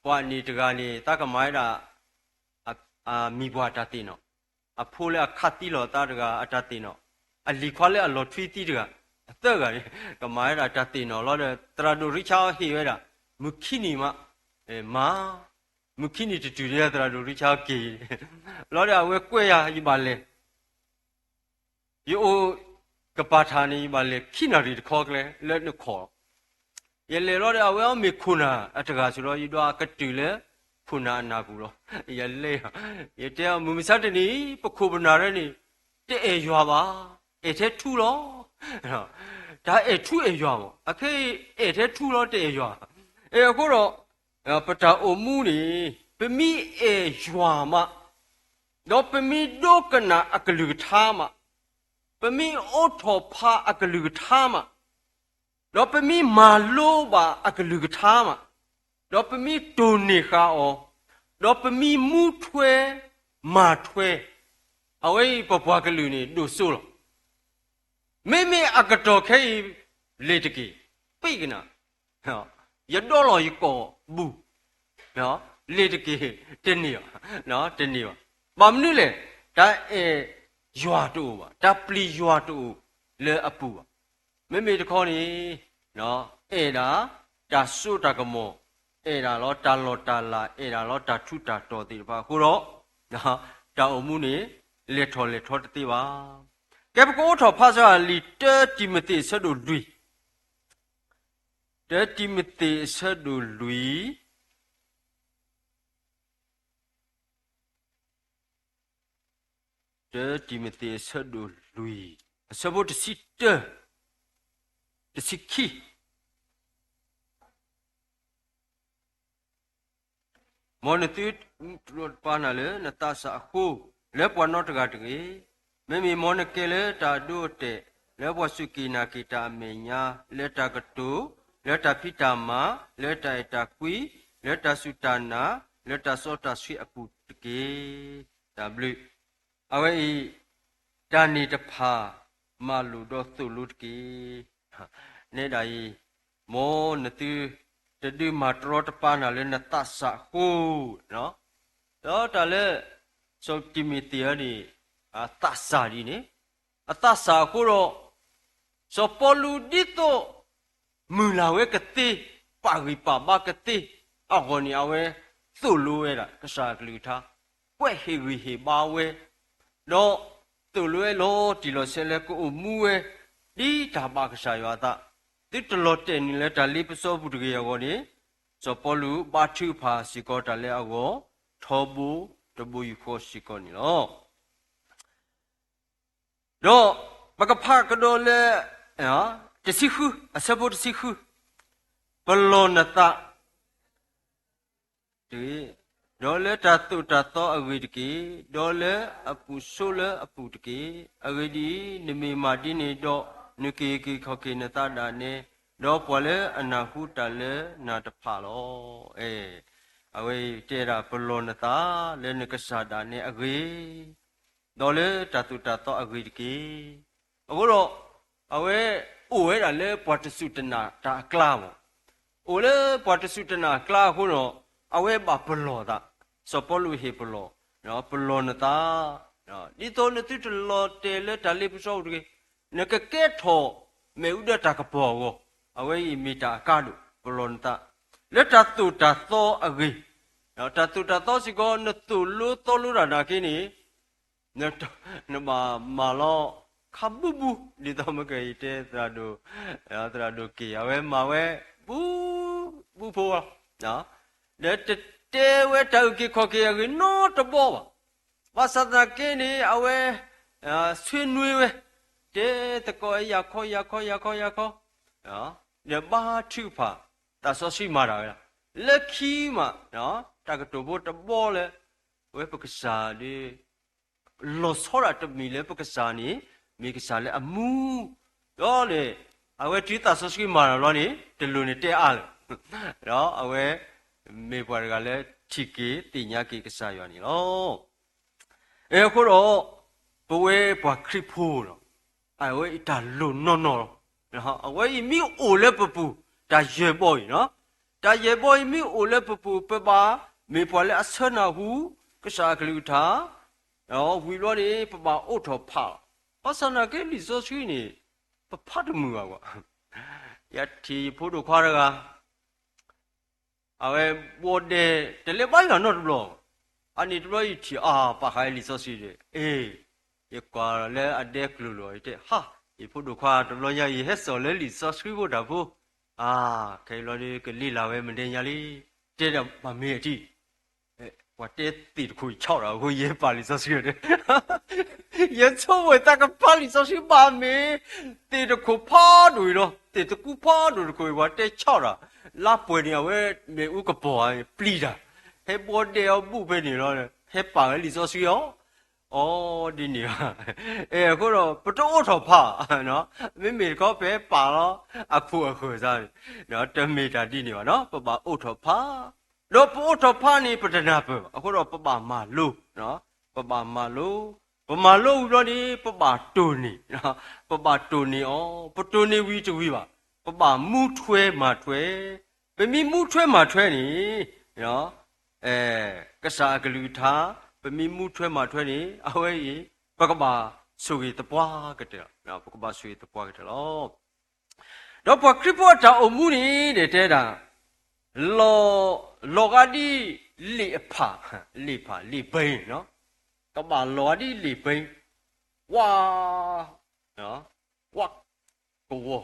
ပှၤန့ၣ်တဂၤန့ၣ် သးကမၤဝဲဒၣ် အမံၤပှၢ်တၢ်သ့ၣ်နီၣ်, အဖိလၢအခးသံလီၤအသးတဂၤအတၢ်သ့ၣ်နီၣ်, အလံၤခွါလၢအလီၤထွံသံတဂၤ, အသၢဂၤန့ၣ် ကမၤဝဲဒၣ်တၢ်သ့ၣ်နီၣ်လီၤဒီး သရၣ်ဒိၣ်ရံဆါဟ့ၣ်ဝဲဒၣ်, မုၢ်ခံနံၤမး, မၤ, မုၢ်ခံနံၤတတုၤဒံး သရၣ်ဒိၣ်ရံဆါက့ၤ, လီၤဒီးအဝဲကွဲယၤ ယဘၣ်လဲၤ ယအိၣ်ကပၤထၣ်န့ၣ် ယဘၣ်လဲၤခံနၣ်ရံၣ်တခီကျဲလၢနခီၣ်, ယလဲၤလီၤဒီးအဝဲအီၤမ့ၢ်ခိၣ်နၢ်အတဂၤစ့ၢ်ဒီး ယဒွးကတုၤလၢခိၣ်နၢ်အနၢ်ပူၤလီၤ, ယလဲၤ, ယတဲအီၤမုၢ်မဆါတနံၤ ပခိၣ်ပနၢ်ရၢန့ၣ် တအဲၣ်ယွၤဘၣ်, အဲၣ်ထဲထူလီၤ, တၢ်အဲၣ်ထူအဲၣ်ယွၤမး, အခဲအံၤအဲၣ်ထဲထူလီၤ တအဲၣ်ယွၤ, အဃိဒီး ပတၢ်အိၣ်မူန့ၣ် ပမ့ၢ်အဲၣ်ယွၤမး, ဒီးပမ့ၢ်ဒိကနၣ်အကလုၢ်ကထါမး, ပမ့ၢ်အိးထီၣ်ဖးအကလုၢ်ကထါမး, ဒီးပမ့ၢ်မၤလိဘၣ်အကလုၢ်ကထါမး, ဒီးပမ့ၢ်တိၢ်န့ၢ်ဃာ်အီၤ, ဒီးပမ့ၢ်မူထွဲ မၤထွဲ, အဝဲအံၤပပှၤကလုာ်န့ၣ် ဒိၣ်စိလီၤ. မ့မ့ၢ်အကတီၢ်ခဲအံၤ လ့ၤတက့ၢ်, ပ့ၢ်ကနၣ်, ယဒီလီၤယကိာ်ဘူၣ်, လ့ၤတက့ၢ်, တန့ၢ်ဘၣ်, တန့ၢ်ဘၣ်. ဘၣ်မနုၤလဲၣ်, တၢ်အဲၣ်ယွၤတအိၣ်ဘၣ်, တၢ်ပျံၤယွၤတအိၣ်လၢအပူၤဘၣ်. မ့မ့ၢ်တခီန့ၣ် အဲၣ်ဒၣ်တၢ်စိတၢ်ကမီၤ, အဲၣ်ဒၣ်လီၤတၢ်လီၢ်တၢ်လၤ, အဲၣ်ဒၣ်လီၤတၢ်ထူးတၢ်တီၤသ့ၣ်တဖၣ်အဃိဒီး တၢ်အိၣ်မူန့ၣ် လဲၤထီၣ်လဲၤထီတသ့ဘၣ်. ကဲ ပကအိးထီၣ်ဖးစ့ၢ်ကီးလံာ်တၢတံၤမသ့းအဆၢဒိၣ်လွံၢ်, တၢတံၤမသ့းအဆၢဒိၣ်လွံၢ်, တၢတံၤမသ့းအဆၢဒိၣ်လွံၢ်, အဆၢဖိတဆံတၢ, တဆံခံ မ်နသုတပာ်နၤလၢနသးစၢ်အဃိ, လၢပှၤနီတဂၤတဂ့ၤ. မ့မ့ၢ်မ်နကဲလၢတၢ်အဒိအတဲာ်, လၢပှၤစူၢ်က့ၤနာ်က့ၤတၢ်အမဲာ်ညါ, လၢတၢ်ကတိၤ, လၢတၢ်ဖံးတၢ်မၤ, လၢတၢ်အဲၣ်တၢ်ကွံ, လၢတၢ်စူၢ်တၢ်နာ်, လၢတၢ်စီတၢ်ဆှံအပူၤတက့ၢ်. တၢ်ဘျုး အဝဲအံၤ, တၢ်န့ၣ်တဖၣ် မၤလိာ်ဒီးသိၣ်လိတက့ၢ်. နဲဒၣ်အံၤ, မ်နသုတဒုးမၤတရီတပါနၤလၢနသးစၢ်အဃိ, ဒီးတၢ်လၢ စီၤတံၤမသ့းအံၤန့ၣ် အသးစၢ်ဒ်န့ၣ်, အသးစၢ်အဃိဒီး စီၤပီလူးဒ်သိး မုၢ်လၢ်ဝဲကသ့, ပာ်ဂံၢ်ပာ်ဘါကသ့အဂီၢ်န့ၣ် အဝဲသိၣ်လိဝဲဒၣ်ကစၢ်အကလုၢ်ကထါ, ကွဲးဟ့ၣ်ဂံၢ်ဟ့ၣ်ဘါဝဲ, ဒီးသိၣ်လိဝဲလီၤတံၢ်လီၤဆဲးလၢကအိၣ်မူဝဲ ဒ်တၢ်ဘၣ်ကစၢ်ယွၤအသး, သုတလီၤတဲာ်န့ၢ်လၢတၢ်လ့ပစီပူၤတဂ့ၤအဂီၢ်န့ၣ်, စီၤပီလူးဘါထုကဖၣ်စ့ၢ်ကီးတၢ်လၢအဂီၢ်, ထီဘိတဘိယူၢ်ဃီစ့ၢ်ကီးန့ၣ်လီၤ. ဒီးပကဖးကဒီးလၢ တဆံဃု, အဆၢဖိတဆံဃု, ပလီၢ်နသးတဂ့ၤ, ဒီးလၢတၢ်သိၣ်တၢ်သီအဂ့ၢ်တက့ၢ်, ဒီးလၢအပူၤဆိလၢအပူၤတက့ၢ်. အဂ့ၢ်ဒ်အံၤ, နမ့ၢ်မၤဒ်န့ၣ်ဒီး, နက့ၤက့ၤခီၣ်က့ၤနသးဒၣ်နဲ, ဒီးပှၤလၢအနၢ်ဟူတၢ်လၢနၤတဖၣ်လီၤ. အဲ, အဝဲတဲဒၣ်ပလီၢ်နသးလၢနကစၢ်ဒၣ်နဲအဂ့ၢ် ဒီးလၢတၢ်သိၣ်တၢ်သီအဂ့ၢ်တက့ၢ်. အဃိဒီး အဝဲအိၣ်ဝဲဒၣ်လၢပှၤတစူၢ်တနာ်တၢ်အကျါမး, အိၣ်လၢပှၤတစူၢ်တနာ်အကျါအဃိဒီး အဝဲဘၣ်ပလီၢ်သး, စီၤပီလူးဟ့ၣ်ပလီၢ်, ပလီၢ်နသး, ဒ်သိးနသုတလီၤတဲာ်လၢတၢ်လ့ပစီပူၤတဂ့ၤ, နကကဲထီၣ်မ့ၣ်အူဒၢတၢ်ကပီၤအဂီၢ်, အဝဲအံၤမ့ၢ်တၢ်အကါဒိၣ်, ပလီၢ်နသး, လၢတၢ်သိၣ်တၢ်သီအဂ့ၢ်, တၢ်သိၣ်တၢ်သီစ့ၢ်ကီး နသိၣ်လိသီလိတၢ်နာ်က့န့ၣ် နဘၣ်မၤလီၤခါဘူဘူ, ဒ်သိးမ့ၢ်ကယတဲသရၣ်ဒိၣ်, သရၣ်ဒိၣ်က့ၤ အဝဲမၤဝဲ ဘူ, ဘူဖိလီၤ, ဒီးတတဲဝဲတၢ်အုၣ်က့ၤခီၣ်က့ၤအဂ့ၢ်နီတဘီဘၣ်. ဘၣ်ဆၣ်သနာ်က့န့ၣ် အဝဲ ဆွေးနွေးဝဲ, တဲသကိးဝဲ ယၤခီ ယၤခီ ယၤခီ ယၤခီ, ဒီးဘါထုကဖၣ် သးစီဆှံမၤတၢ်ဝဲဒၣ်, လၢခံမး တၢ်ကတိၤဖိတဘီလၢ အဝဲပကစၢ်ဒီး လီၤဆီဒၣ်တမံၤလၢပကစၢ်န့ၣ် မ့ၢ်ကစၢ်လၢအမူ, ဒီးန့ၣ် အဝဲတုၤသးစီဆှံမၤတၢ်ဘျီန့ၣ် တလိၣ်န့ၣ်တဲအါလၢၤ, ဒီးအဝဲ မ့ၢ်ပှၤတဂၤလၢထံၣ်က့ၤသ့ၣ်ညါက့ၤကစၢ်ယွၤန့ၣ်လီၤ. အဃိဒီး ပဝဲပှၤခရံာ်ဖိလီၤ, အဝဲအံၤတၢ်လိၣ်နီၢ်နီၢ်လီၤ. အဝဲအံၤမ့ၢ်အိၣ်လၢပပူၤ တၢ်ယဲၢ်ဘီအံၤ, တၢ်ယဲၢ်ဘီအံၤမ့ၢ်အိၣ်လၢပပူၤ ပဘၣ်မ့ၢ်ပှၤလၢအဆၢနၢ်ဟူ ကစၢ်အကလုၢ်ကထါ, ဒီးဝံၤဘျီန့ၣ် ပဘၣ်အိးထီၣ်ဖးလီၤ. ဘၣ်ဆၣ်သနာ်က့လံာ်စီဆှံန့ၣ် ပဖးတမုာ်ဘၣ်ကွၢ်, ယထံၣ်ယဖိဒိၣ်ခွါတဂၤ အဝဲဘှီဒဲး တလဲၤဘါယွၤနီတဘျီ, အန့ၣ်တဘျီယထံၣ်အါ ပာ်ဃာ်လံာ်စီဆှံဒီး အ့, ယကွၢ်လၢအဒဲကျိၤလီၤ ယတဲ ဟါ, ယဖိဒိၣ်ခွါတဘျီညါအံၤ ဟဲစိာ်လၢလံာ်စီဆှံဖိတၢ်ဖိ, အါ, ခဲအံၤဘျီဒီး ကလံလၢ်ဝဲမဒဲညါလံ, တဲဒၣ်ဘၣ်မ့ၢ်အတံၢ် ပှၤတဲသ့ၣ်တခိၣ်ဆီၣ်ဒီး အဃိယဲပာ်လံာ်စီဆှံဒီး ယဆိကမိၣ်သးကဖးလံာ်စီဆှံဘၣ်မ့ၢ် သ့ၣ်တခိၣ်ဖးဒိၣ်အံၤလီၤ, သ့ၣ်တကူဖးဒိၣ်တခိၣ်အံၤ ပှၤတဲဆီၣ်ဒီး လါပှဲၤန့ၣ် အဝဲမ့ၣ်အူကပီၤပျံၤတၢ်, ဟဲဘှီဒဲးအီၤဘူၣ်ဖဲန့ၣ်လီၤ, ဟဲပာ်ဝဲလံာ်စီဆှံအီၤ, အီ, ဒ်န့ၣ်ဘၣ်, အဲ, အဃိဒီး ပတအိးထီၣ်ဖး, မ့မ့ၢ်တခီ ပဟဲပာ်လီၤ အခိၣ်အဃၢၤစ့ၢ်န့ၣ်, တမ့ၢ်တၢ်ဒ်န့ၣ်ဘၣ်နီၤ, ပဘၣ်အိးထီၣ်ဖး ဒီးပအိးထီၣ်ဖးန့ၣ် ပတနၢ်ပၢၢ်ဘၣ်, အဃိဒီးပဘၣ်မၤလိ, ပဘၣ်မၤလိ, ပမၤလိဝံၤဘျီန့ၣ် ပဘၣ်တိၢ်န့ၢ်, ပဘၣ်တိၢ်န့ၢ်အီၤ, ပတိၢ်န့ၢ်ဝံၤတဝံၤဘၣ်, ပဘၣ်မူထွဲမၤထွဲ, ပမ့ၢ်မူထွဲမၤထွဲန့ၣ်, ကစၢ်အကလုၢ်ကထါ, ပမ့ၢ်မူထွဲမၤထွဲန့ၣ် အဝဲအံၤ ပကဘၣ်ဆိၣ်ဂ့ၤသပှၢ်ကတၢၢ်လီၤ, ပကဘၣ်ဆိၣ်ဂ့ၤသပှၢ်ကတၢၢ်လီၤ. ဒီးပှၤခရံာ်ဖိအတၢ်အိၣ်မူန့ၣ် တဲဒၣ်, လီၤ, လီၤဂာ်ဒ်လံာ်အဖး, လံာ်ဖး, လံာ်ဘဲ, ကဘၣ်လီၤဂာ်ဒ်လံာ်ဘဲ, ဝါ, ဝါ, ကဝီၤ,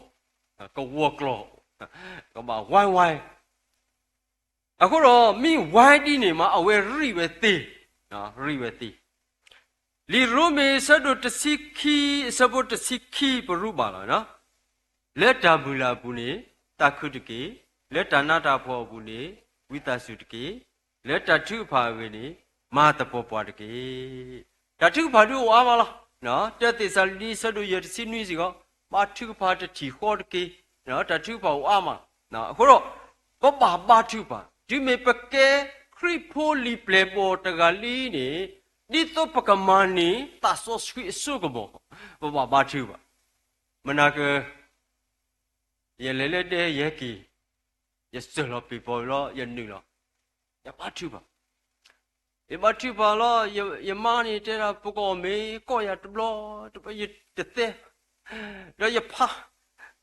ကဝီၤကျီၢ်, ကဘၣ်ဝါဝါ အဃိဒီး မ့ၢ်ဝါဒ်န့ၣ်မး အဝဲရံၣ်ဝဲသ့, ရံၣ်ဝဲသ့. လံာ်ရိမ့ၤအဆၢဒိၣ်တဆံခံ အဆၢဖိတဆံခံ ပရူးဘၣ်လီၤ. လၢတၢ်မုၢ်လၢ်အပူၤန့ၣ် သးခုတက့ၢ်. လၢတၢ်နးတၢ်ဖှီၣ်အပူၤန့ၣ် ဝံသးစူၤတက့ၢ်. လၢတၢ်ထုကဖၣ်အဂ့ၢ်န့ၣ် မၤသပှၢ်ပှၢ်တက့ၢ်. တၢ်ထုကဖၣ်ဒုးအိၣ်အါမးလီၤ. တၢသ့းစၤလနံ အဆၢဒိၣ်ယဲၢ် တဆံနွံစ့ၢ်ကီး, ဘါထုကဖၣ်တထံၣ်ဃီတက့ၢ်. တၢ်ထုကဖၣ်အိၣ်အါမးလီၤ. အဃိဒီး ပဘၣ်ဘါထုကဖၣ်, တုၤမ့ၢ်ပကဲခရံာ်ဖိလံာ်ပျဲၢ်ဘီၣ်တဂၤလံန့ၣ်, ဒ်သိးပကမၤန့ၢ်သးစီဆှံအစိကမီၤ, ပဘၣ်ဘါထုကဖၣ်. မနၤက ယလဲၤလၢဒဲယဟဲက့ၤ, ယစၢၢ်လီၤပ့ၤပီၤလီၤ ယနုာ်လီၤ, ယဘါထုကဖၣ်, ယဘါထုကဖၣ်လီၤ. ယမါန့ၣ်တဲဒၣ် ပကအီၣ်မ့ၤ ကိးယၤတဘျီ, ယတသဲ, ဒီးယဖး,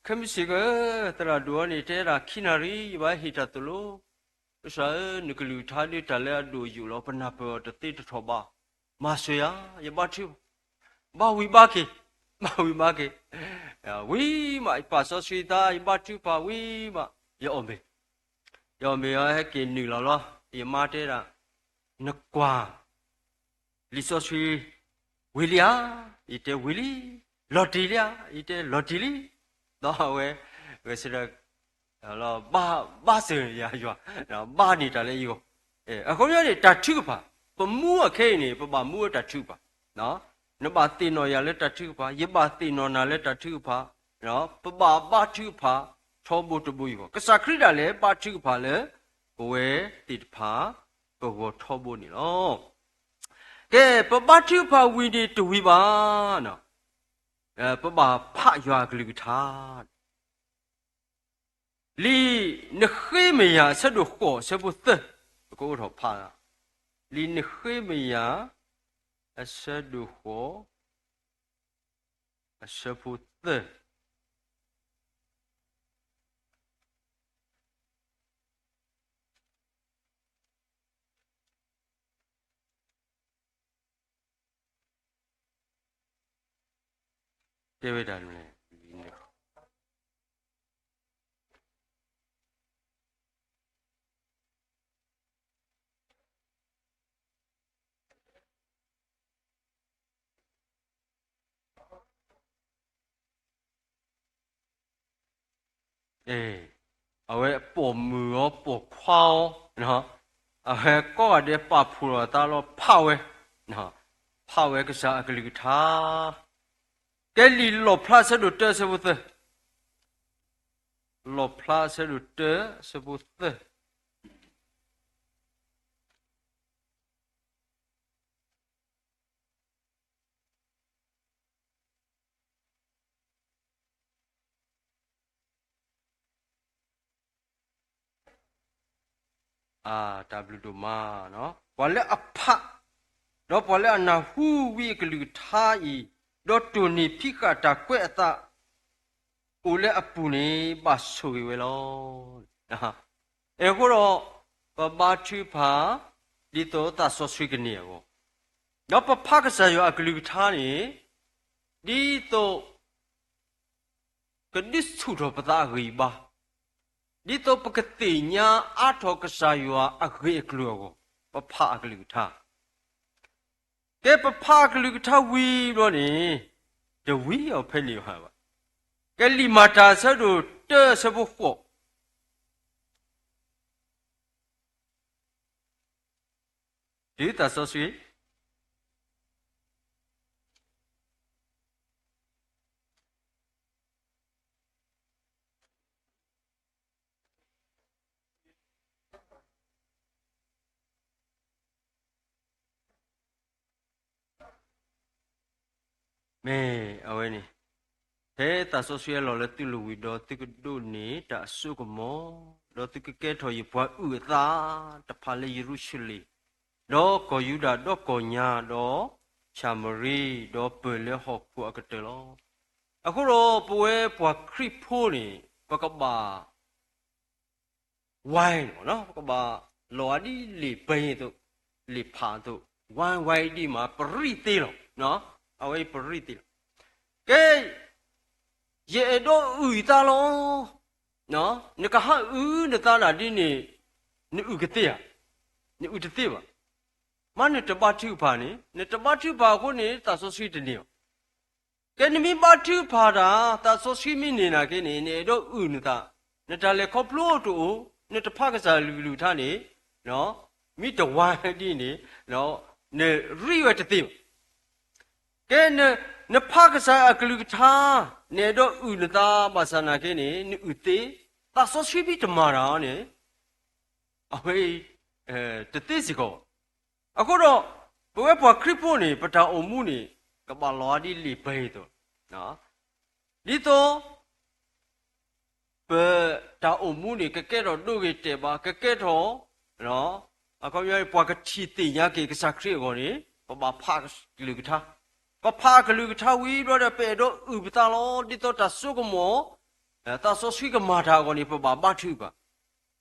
ခဲမုၢ်ဆ့ၣ်က သရၣ်ဒိၣ်အီၤန့ၣ် တဲဒၣ်ခံနၣ်ရံၣ် ယဘၣ်ဟ့ၣ်တၢ်သိၣ်လိ ကစၢ်ဧၢ, နကလုၢ်ကထါဒ်တၢ်လၢအဒိၣ်အယိာ်လီၤ, ပနၢ်ပၢၢ်အီၤတသ့တထီၣ်ဘၣ်, မၤစၢၤယၤ, ယဘါထုကဖၣ်, ဘါဝံၤဘါက့ၤ, ဘါဝံၤဘါက့ၤ, ဝံၤမး ယပာ်စီဆှံသး ယဘါထုကဖၣ်ဝံၤမး, ယအီၣ်မ့ၤ, ယအီၣ်မ့ၤအီၤဟဲက့ၤနုာ်လီၤလီၤ, ယမါတဲဒၣ်, နကွၢ် လံာ်စီဆှံ ဝံၤလံဧါ, ယတဲဝံၤလံ, လီၤတံၢ်လံဧါ, ယတဲလီၤတံၢ်လံ, ဒီးအဝဲ, ဝဲစ့ၢ်ဒီး ဘါစၢၤယၤယွၤ, ဘါန့ၢ်တၢ်လၢယဂီၢ်, အဃိန့ၣ် တၢ်ထုကဖၣ်, ပမူအခဲအံၤန့ၣ် ပဘၣ်မူဝဲတၢ်ထုကဖၣ်, နဘၣ်သ့ၣ်နီၣ်ယၤလၢတၢ်ထုကဖၣ်, ယဘၣ်သ့ၣ်နီၣ်နၤလၢတၢ်ထုကဖၣ်, ပဘၣ်ဘါထုကဖၣ် ထီဘိတဘိယူၢ်ဃီ, ကစၢ်ခရံာ်ဒၣ်လဲာ်ဘါထုကဖၣ်လၢ ပဝဲသ့ၣ်တဖၣ် ပဂီၢ်ထီဘိန့ၣ်လီၤ. ကဲ, ပဘါထုကဖၣ်ဝံၤန့ၣ်တဝံၤဘၣ်, ပဘၣ်ဖးယွၤအကလုၢ်ကထါ လံာ်နဃ့မယၤအဆၢဒိၣ်ဃိး အဆၢဖိသၢ, ပကအိးထီၣ်ဖး, လံာ်နဃ့မယၤ အဆၢဒိၣ်ဃိး အဆၢဖိသၢ တဲဝဲဒၣ်န့ၣ်, အဝဲပိာ်မုၣ်အီၤ ပိာ်ခွါအီၤ, အဝဲကိးဂၤဒဲးပာ်ဖှိၣ်လီၤသးလီၤ ဖးဝဲ, ဖးဝဲကစၢ်အကလုၢ်ကထါ, ကဲလံာ်လီၣ်ဖျါအဆၢဒိၣ်တၢ အဆၢဖိသၢ, လီၣ်ဖျါအဆၢဒိၣ်တၢ အဆၢဖိသၢ တၢ်ဘျုးဒိၣ်မး, ပှၤလၢအဖး, ဒီးပှၤလၢအနၢ်ဟူဝံအကလုၢ်ကထါအံၤ, ဒီးတိၢ်နီၣ်ဖံးဃာ်တၢ်ကွဲးအသး အိၣ်လၢအပူၤန့ၣ် ဘၣ်ဆိၣ်ဂ့ၤဝဲလီၤ. အဃိဒီး ပဘါထုကဖၣ် ဒ်သိးသးစီဆှံကန့ၢ်အဂီၢ်, ဒီးပဖးကစၢ်ယွၤအကလုၢ်ကထါန့ၣ် ဒ်သိး ကဒုးဆူၣ်ထီၣ်ပသးအဂံၢ်အဘါ, ဒ်သိးပကသ့ၣ်ညါအါထီၣ်ကစၢ်ယွၤအဂ့ၢ်အကျိၤအဂီၢ်, ပဖးအကလုၢ်ကထါ, ကဲပဖးအကလုၢ်ကထါဝံၤဘျီန့ၣ် တဝံၤအီၤဖဲန့ၣ်ဘၣ်. ကဲလံာ်မၤတၢ်အဆၢဒိၣ်တၢ အဆၢဖိဃိး တုၤသးစီဆှံ မ့ၢ်အဝဲန့ၣ်, ဖဲသးစီဆှံအလီၢ်လၢသုလိၤဝံၤဒီး သုကဒိးန့ၢ်တၢ်အစိကမီၤ, ဒီးသုကကဲထီၣ်ယပှၤအုၣ်အသးတဖၣ်လၢယရူၤၡလ့ၣ်, ဒီးကီၢ်ယူဒၤ, ဒီးကီၢ်ညါ, ဒီးၡၤမရံ, ဒီးပၢၢ်လၢဟီၣ်ခိၣ်အကတၢၢ်လီၤ. အဃိဒီးပဝဲပှၤခရံာ်ဖိန့ၣ် ပကဘၣ် ဝါ, ပကဘၣ်လီၤအဒ်လံာ်ပှဲၤအသိး, လံာ်ဖးအသိး, ဝါဝါဒ်မး ပရံၣ်သ့လီၤ. အဝဲပရံၣ်သ့လီၤ. ကဲ, ယအဲၣ်ဒိးအုၣ်သးလီၤ. နကဟးအုၣ်နသးဒၣ်ဒ်န့ၣ်, နအုၣ်ကသ့ဧါ, နအုၣ်တသ့ဘၣ်. မ့ၢ်နတဘါထုကဖၣ်န့ၣ်, နတဘါထုကဖၣ်အဃိန့ၣ် သးစီဆှံတန့ၢ်ဘၣ်. ကဲ နမ့ၢ်ဘါထုကဖၣ်တၢ် သးစီဆှံမ့ၢ်န့ၢ်နာ်က့န့ၣ် နအဲၣ်ဒိးအုၣ်နသး, နတၢ်လဲၤခီဖျိတအိၣ်, နတဖးကစၢ်အကလုၢ်ကထါန့ၣ်, မ့ၢ်တဝါဒ်န့ၣ်, နရံၣ်ဝဲတသ့ဘၣ်. ကဲ, နဖးကစၢ်အကလုၢ်ကထါ, နအဲၣ်ဒိးအုၣ်နသးဘၣ်ဆၣ်နာ်က့န့ၣ် နအုၣ်သ့, သးစီဆှံမ့ၢ်တမၤတၢ်န့ၣ်, အဝဲအံၤ တသ့စ့ၢ်ကီးဘၣ်. အဃိဒီး ပဝဲပှၤခရံာ်ဖိန့ၣ် ပတၢ်အိၣ်မူန့ၣ် ကဘၣ်လီၤဒ်လံာ်ပျံၤအသိး, ဒ်သိး ပတၢ်အိၣ်မူန့ၣ် ကကဲထီၣ်ဒိဂ့ၤတဲာ်ဘၣ်, ကကဲထီၣ် အခီပညီ ပှၤကထံၣ်သ့ၣ်ညါက့ၤကစၢ်ခရံာ်အဂီၢ်န့ၣ် ပဘၣ်ဖးကလုၢ်ကထါ, ပဖးကလုၢ်ကထါဝံၤဘျီဒီး ပအဲၣ်ဒိးအုၣ်ပသးလီၤ. ဒ်သိးတၢ်စိကမီၤ သးစီဆှံကမၤတၢ်အဂီၢ်န့ၣ် ပဘၣ်ဘါထုကဖၣ်,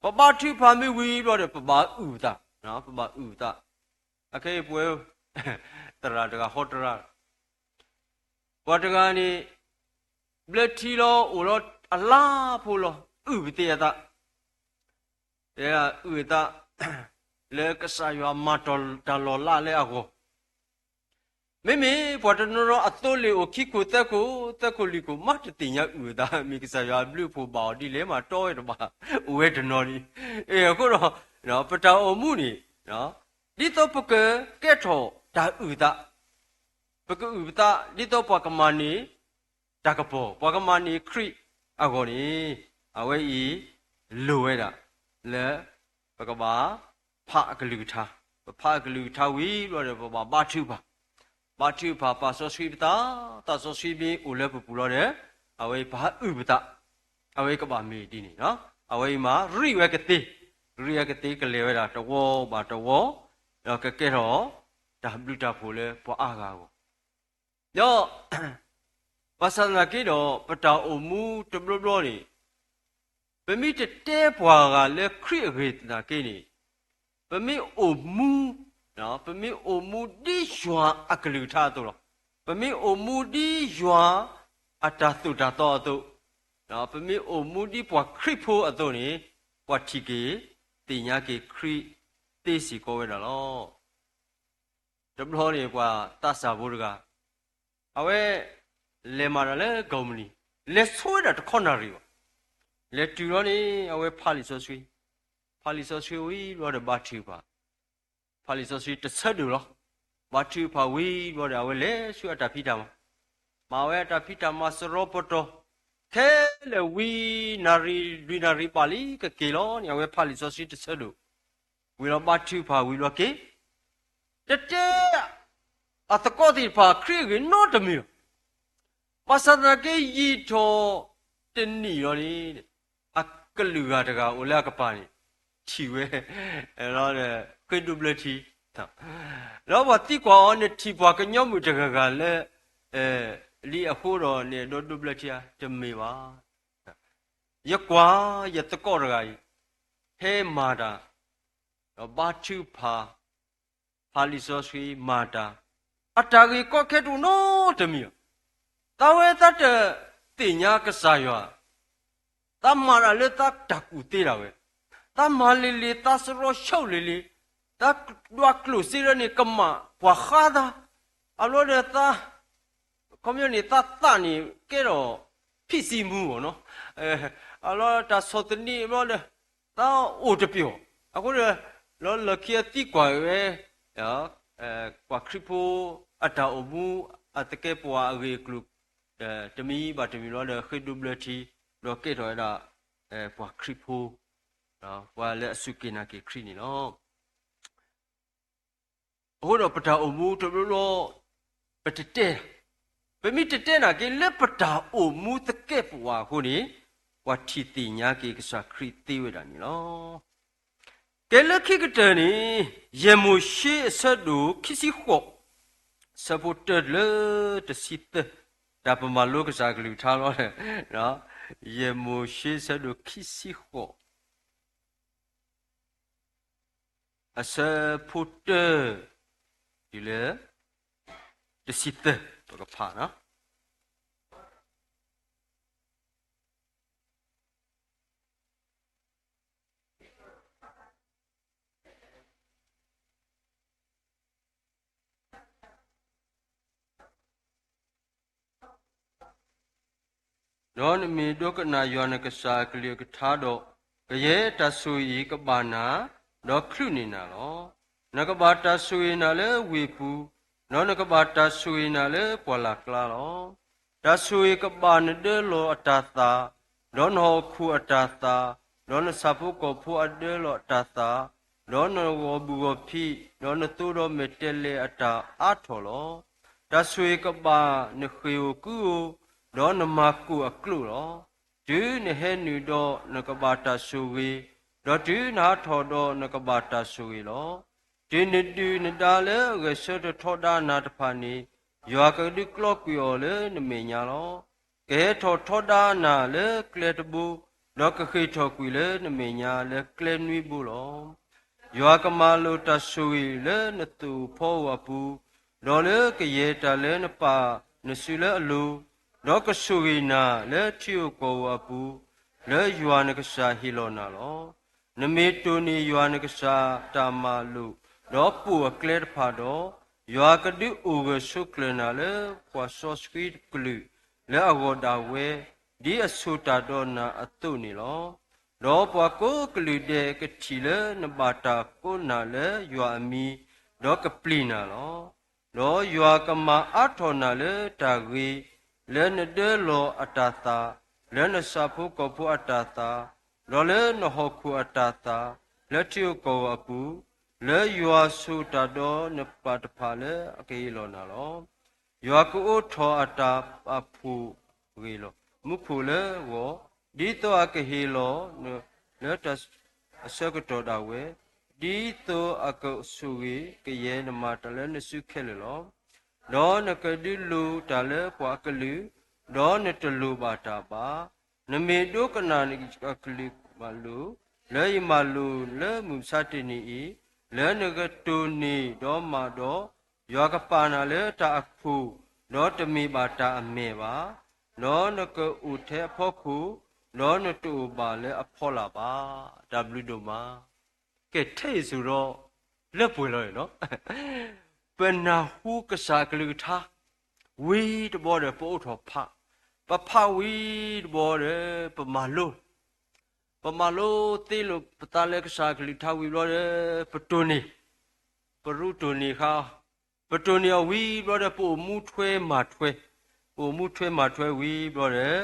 ပဘါထုကဖၣ်မ့ၢ်ဝံၤဘျီဒီး ပဘၣ်အုၣ်ပသး, ပဘၣ်အုၣ်ပသး. အခဲအံၤပဝဲ သရၣ်တဂၤဟီတရၣ်, ပှၤတဂၤန့ၣ် ဘျၢထံလီၤ အိၣ်လီၤအလါဖိလီၤ အုၣ်ပသ့အသး, အုၣ်အသး လၢကစၢ်ယွၤမၤတၢ်လီၤလးလၢအဂီၢ်, မ့မ့ၢ်ပှၤတနီၤနီၤအသိလ့ၣ်အိၣ်ခံခိၣ်သၢခိၣ်, သၢခိၣ်လွံၢ်ခိၣ် မ့ၢ်တသ့ၣ်ညါအုၣ်အသး, မ့ၢ်ကစၢ်ယွၤအဘျုးအဖှိၣ်ဘၣ်အီၤဒ်လဲၣ်မး တီဝဲတဘၣ်, အိၣ်ဝဲတနီၤန့ၣ်, အဃိဒီး ပတၢ်အိၣ်မူန့ၣ် ဒ်သိးပကကဲထီၣ်တၢ်အုၣ်အသး, ပကအုၣ်ပသး ဒ်သိးပှၤကမၤန့ၢ်တၢ်ကပီၤ, ပှၤကမၤန့ၢ်ခရံာ်အဂီၢ်န့ၣ်, အဝဲအံၤ လိၣ်ဝဲဒၣ် လၢ ပကဘၣ်ဖးအကလုၢ်ကထါ, ပဖးအကလုၢ်ကထါဝံၤဘျီဒီး ပဘၣ်ဘါထုကဖၣ်, ဘါထုကဖၣ် ပာ်စီဆှံပသး, သးစီဆှံမ့ၢ်အိၣ်လၢပပူၤလီၤဒီး အဝဲအံၤပဟးအုၣ်ပသး, အဝဲအံၤကဘၣ်မ့ၢ်ဒ်န့ၣ်, အဝဲအံၤမး ရံၣ်ဝဲကသ့, ရံၣ်ဝဲကသ့ကလဲၤဝဲဒၣ်တဝီဘၣ်တဝီ, ဒီးကကဲထီၣ် တၢ်ဘျုးတၢ်ဖှိၣ်လၢပှၤအါဂၤအဂီၢ်, ဒီး ဘၣ်ဆၣ်သနာ်က့ဒီး ပတၢ်အိၣ်မူတဘျီဘျီန့ၣ်, ပမ့ၢ်တတဲပှၤဂၤလၢခရံာ်အဂ့ၢ်သနာ်က့န့ၣ်, ပမ့ၢ်အိၣ်မူ, ပမ့ၢ်အိၣ်မူဒ်ယွၤအကလုၢ်ကထါအသိးလီၤ. ပမ့ၢ်အိၣ်မူဒ်ယွၤအတၢ်သိၣ်တၢ်သီအသိး, ပမ့ၢ်အိၣ်မူဒ်ပှၤခရံာ်ဖိအသိးန့ၣ်, ပှၤထံၣ်က့ၤ သ့ၣ်ညါက့ၤခရံာ်သ့စ့ၢ်ကီးဝဲဒၣ်လီၤ. တဘျီန့ၣ် ပှၤသးစၢ်ဖိတဂၤ, အဝဲ လဲၤမၤတၢ်လၢကီၢ်မုၢ်နံၤ, လဲၤဆိဝဲဒၣ်တခီနၣ်ရံၣ်ဘၣ်. လဲၤတုၤလီၤန့ၣ် အဝဲဖးလံာ်စီဆှံ, ဖးလံာ်စီဆှံဝံၤဘျီဒီးဘါထုကဖၣ်, ဖးလံာ်စီဆှံတဆၢဒိၣ်လီၤ. ဘါထုကဖၣ်ဝံၤဘျီဒီး အဝဲလဲၤဆူအတၢ်ဖံးတၢ်မၤ, မၤဝဲအတၢ်ဖံးတၢ်မၤစရီပတီၢ်, ခဲလၢာ်ဝံၤနၣ်ရံၣ်လွံၢ်နၣ်ရံၣ်ဘၣ်လံကက့ၤလီၤန့ၣ် အဝဲဖးလံာ်စီဆှံတဆၢဒိၣ် ဝံၤလီၤ ဘါထုကဖၣ်ဝံၤလီၤက့ၤ, တတဲအသကိးသ့ၣ်တဖၣ်ခရံာ်အဂ့ၢ်နီတမံၤဘၣ်. ဘၣ်ဆၣ်သနာ်က့ ယံာ်ထီၣ်တနံၣ်လီၤန့ၣ်, အကလုာ်ဂၤတဂၤအိၣ်လၢအကပၤန့ၣ် ထံၣ်ဝဲ ဃ့ဒိးဘျၢထံ, ဒီးပှၤသံကွၢ်အီၤ နထံၣ်ပှၤကညီမုၣ်တဂၤဂၤလၢ လံအဃိဒီး နအဲၣ်ဒိးဒိးဘျၢထံဧါ, တမ့ၢ်ဘၣ်. ယကွၢ်ယသကိးတဂၤအံၤ ဟဲမၤတၢ်, ဒီးဘါထုကဖၣ်, ဖးလံာ်စီဆှံမၤတၢ်, အတၢ်ဂ့ၢ်ကီခဲတအိၣ်နီတမံၤဘၣ်. သးဝဲသးတသ့ၣ်ညါကစၢ်ယွၤ, သးမၤတၢ်လၢသးတၢ်ကူၣ်သ့ဒၣ်ဝဲ, သးမၤလံၤလံၤ သးစရီဆၢလံၤလံၤ, သးဒွးကျိၣ်စ့လၢန့ၣ် ကမၣ်ပှၤဃါသး, အဘျီဒီးသး ခီပညီန့ၣ် သးသးန့ၣ် ကဲထီၣ်ဖံးသံမူအီၤနီၤ, အဘျီတၢ်ဆီၣ်သနံးအဘျီဒီး သးအိၣ်တပျီၤ, အဃိဒီး လီၤလၢခံအသံကွၢ်ဝဲ ပှၤခရံာ်ဖိအတၢ်အိၣ်မူ အသကဲးပဝးအဂ့ၢ်အကျိၤ တမံၤဘၣ်တမံၤလီၤဒီး ဃ့ဒိးဘျၢထံ ဒီးကဲထီၣ်ဝဲဒၣ် ပှၤခရံာ်ဖိ ပှၤလၢအစူၢ်က့ၤနာ်က့ၤခရံာ်န့ၣ်လီၤ. အဃိဒီးပတၢ်အိၣ်မူတဘျီဘျီ ပတတဲ, ပမ့ၢ်တတဲနာ်က့ လၢပတၢ်အိၣ်မူသကဲးပဝးအဃိန့ၣ် ပှၤထံၣ်သ့ၣ်ညါက့ၤကစၢ်ခရံာ်သ့ဝဲဒၣ်န့ၣ်လီၤ. ကဲလၢခံကတၢၢ်န့ၣ် ယဲၢ်မိၤၡ့အဆၢဒိၣ်ခံဆံဃိး, အဆၢဖိတၢလၢတဆံသၢ, တၢ်ပမၤလိကစၢ်ကလုၢ်ကထါလီၤ, ယဲၢ်မိၤၡ့အဆၢဒိၣ်ခံဆံဃိး အဆၢဖိတၢ တုၤလၢ တဆံသၢ ပကဖးနီၤ. ဒီးနမ့ၢ်ဒိကနၣ်ယွၤနကစၢ်အကလုၢ်အကထါဒီး, ကယဲၢ်တၢ်ဆိၣ်ဂ့ၤအံၤကဘၣ်နၤ, ဒီးချုးန့ၢ်နၤလီၤ. နကဘၣ်တၢ်ဆိၣ်ဂ့ၤနၤလၢဝ့ၢ်ပူၤ, ဒီးနကဘၣ်တၢ်ဆိၣ်ဂ့ၤနၤလၢပှၢ်လၢ်ကျါလီၤ. တၢ်ဆိၣ်ဂ့ၤကဘၣ်နဒၢလီၤအတၢ်သၣ်, ဒီးနဟီၣ်ခိၣ်အတၢ်သၣ်, ဒီးနဆၣ်ဖိကီၢ်ဖိအဒၢလီၤအတၢ်သၣ်, ဒီးနဂီၤဘူးဂီၤဖံး, ဒီးနသိဒီးမဲာ်တဲးလဲးအတၢ်အါထီၣ်လီၤ. တၢ်ဆိၣ်ဂ့ၤကဘၣ်နဃ့ၢ်ဧိၤကုၢ်ဧိၤ, ဒီးနမၤကိၢ်အကျိာ်လီၤ. တုၤနဟဲနုာ်ဒီးနကဘၣ်တၢ်ဆိၣ်ဂ့ၤ, ဒီးတုၤနဟးထီၣ်ဒီးနကဘၣ်တၢ်ဆိၣ်ဂ့ၤလီၤ. တုၤနဒုၣ်နဒါလၢအဂဲၤဆၢထၢၣ်ထီဒါနၤတဖၣ်န့ၣ်, ယွၤကဒုးကျီကွံာ်အီၤလၢနမဲာ်ညါလီၤ. ကဟဲထီၣ်ထီဒါနၤလၢကျဲတဘိ, ဒီးကဃ့ၢ်ထီၣ်ကွံာ်လၢနမဲာ်ညါလၢကျဲနွံဘိလီၤ. ယွၤကမၤလိာ်တၢ်ဆိၣ်ဂ့ၤလၢနသိၣ်ဖီဧိၤအပူၤ, ဒီးလၢကယဲၢ်တၢ်လၢနပာ်နစုလၢအလိၤ, ဒီးကဆိၣ်ဂ့ၤနၤလၢထံဧိၤကီၢ်ဧိၤအပူၤ, လၢယွၤနကစၢ်ဟ့ၣ်လီၤနၤလီၤ. နမ့ၢ်တိၢ်န့ၢ်ယွၤနကစၢ်တၢ်မၤလိာ်, ဒီးပိာ်အကျဲတဖၣ်ဒီး, ယွၤကဒုးအိၣ်ဂၢၢ်ဆိးကျၢၤနၤလၢပှၤစီဆှံတကလုာ်လၢအဂီၢ်ဒၣ်ဝဲ, ဒ်အဆိၣ်တၢ်ဒီးနၤအသိးန့ၣ်လီၤ. ဒီးပှၤကိးကလုာ်ဒဲးကထံၣ်လၢနဘၣ်တၢ်ကိးနၤလၢယွၤအမံၤ, ဒီးကပျံၤနၤလီၤ. ဒီးယွၤကမၤအါထီၣ်နၤလၢတၢ်ဂ့ၤ, လၢနဒၢလီၤအတၢ်သၣ်, လၢနဆၣ်ဖိကီၢ်ဖိအတၢ်သၣ်, ဒီးလၢနဟီၣ်ခိၣ်အတၢ်သၣ်, လၢထံဧိၤကီၢ်ဧိၤအပူၤ, လၢယွၤဆိၣ်တၢ်ဒီးနပၢ်တဖၣ်လၢအကဟ့ၣ်လီၤနၤလီၤ. ယွၤကအိးထီၣ်အတၢ်ပာ်ဖှိၣ်ဂ့ၤလီၤ, မူခိၣ်လၢဂီၤ, ဒ်သိးအကဟ့ၣ်လီၤနၤလၢတၢ် အဆၢကတီၢ်ဒၣ်ဝဲ, ဒ်သိးအကဆိၣ်ဂ့ၤကယဲၢ်နမၤတၢ်လၢနစုခဲလၢာ်လီၤ. ဒီးနကဒုးလိၤတၢ်လၢပှၤအကလုာ်, ဒီးနတလိၣ်ဘၣ်တၢ်ဘၣ်. နမ့ၢ်ဒိကနၣ်အကလုၢ်မၤလိာ်, လၢယမၤလိာ်လၢမုၢ်မဆါတနံၤအံၤ, လၢနကတိၢ်န့ၢ်ဒီးမၤဒီး, ယွၤကပာ်နၤလၢတၢ်အခိၣ်, ဒီးတမ့ၢ်ဘၣ်တၢ်အမဲၢ်ဘၣ်. ဒီးနကအိၣ်ထဲအဖီခိၣ်, ဒီးနတအိၣ်ဘၣ်လၢအဖီလာ်ဘၣ်. တၢ်ဘျုးဒိၣ်မး. ကဲထဲအံၤစိၤဒီး လၢပှဲၤလီၤန့ၣ်လီၤ. ပနၢ်ဟူကစၢ်အကလုၢ်ကထါ, ဝံၤတဘျီဒီးပအိးထီၣ်ဖး, ပဖးဝံၤတဘျီဒီး ပမၤလိ ပမၤလိသ့လိာ်ပသးလၢကစၢ်အကလုၢ်ကထါဝံၤဘျီဒီး ပတိၢ်န့ၢ်, ပရူးတိၢ်န့ၢ်ဃာ်, ပတိၢ်န့ၢ်အီၤဝံၤဘျီဒီး ပအိၣ်မူထွဲမၤထွဲ, ပအိၣ်မူထွဲမၤထွဲဝံၤဘျီဒီး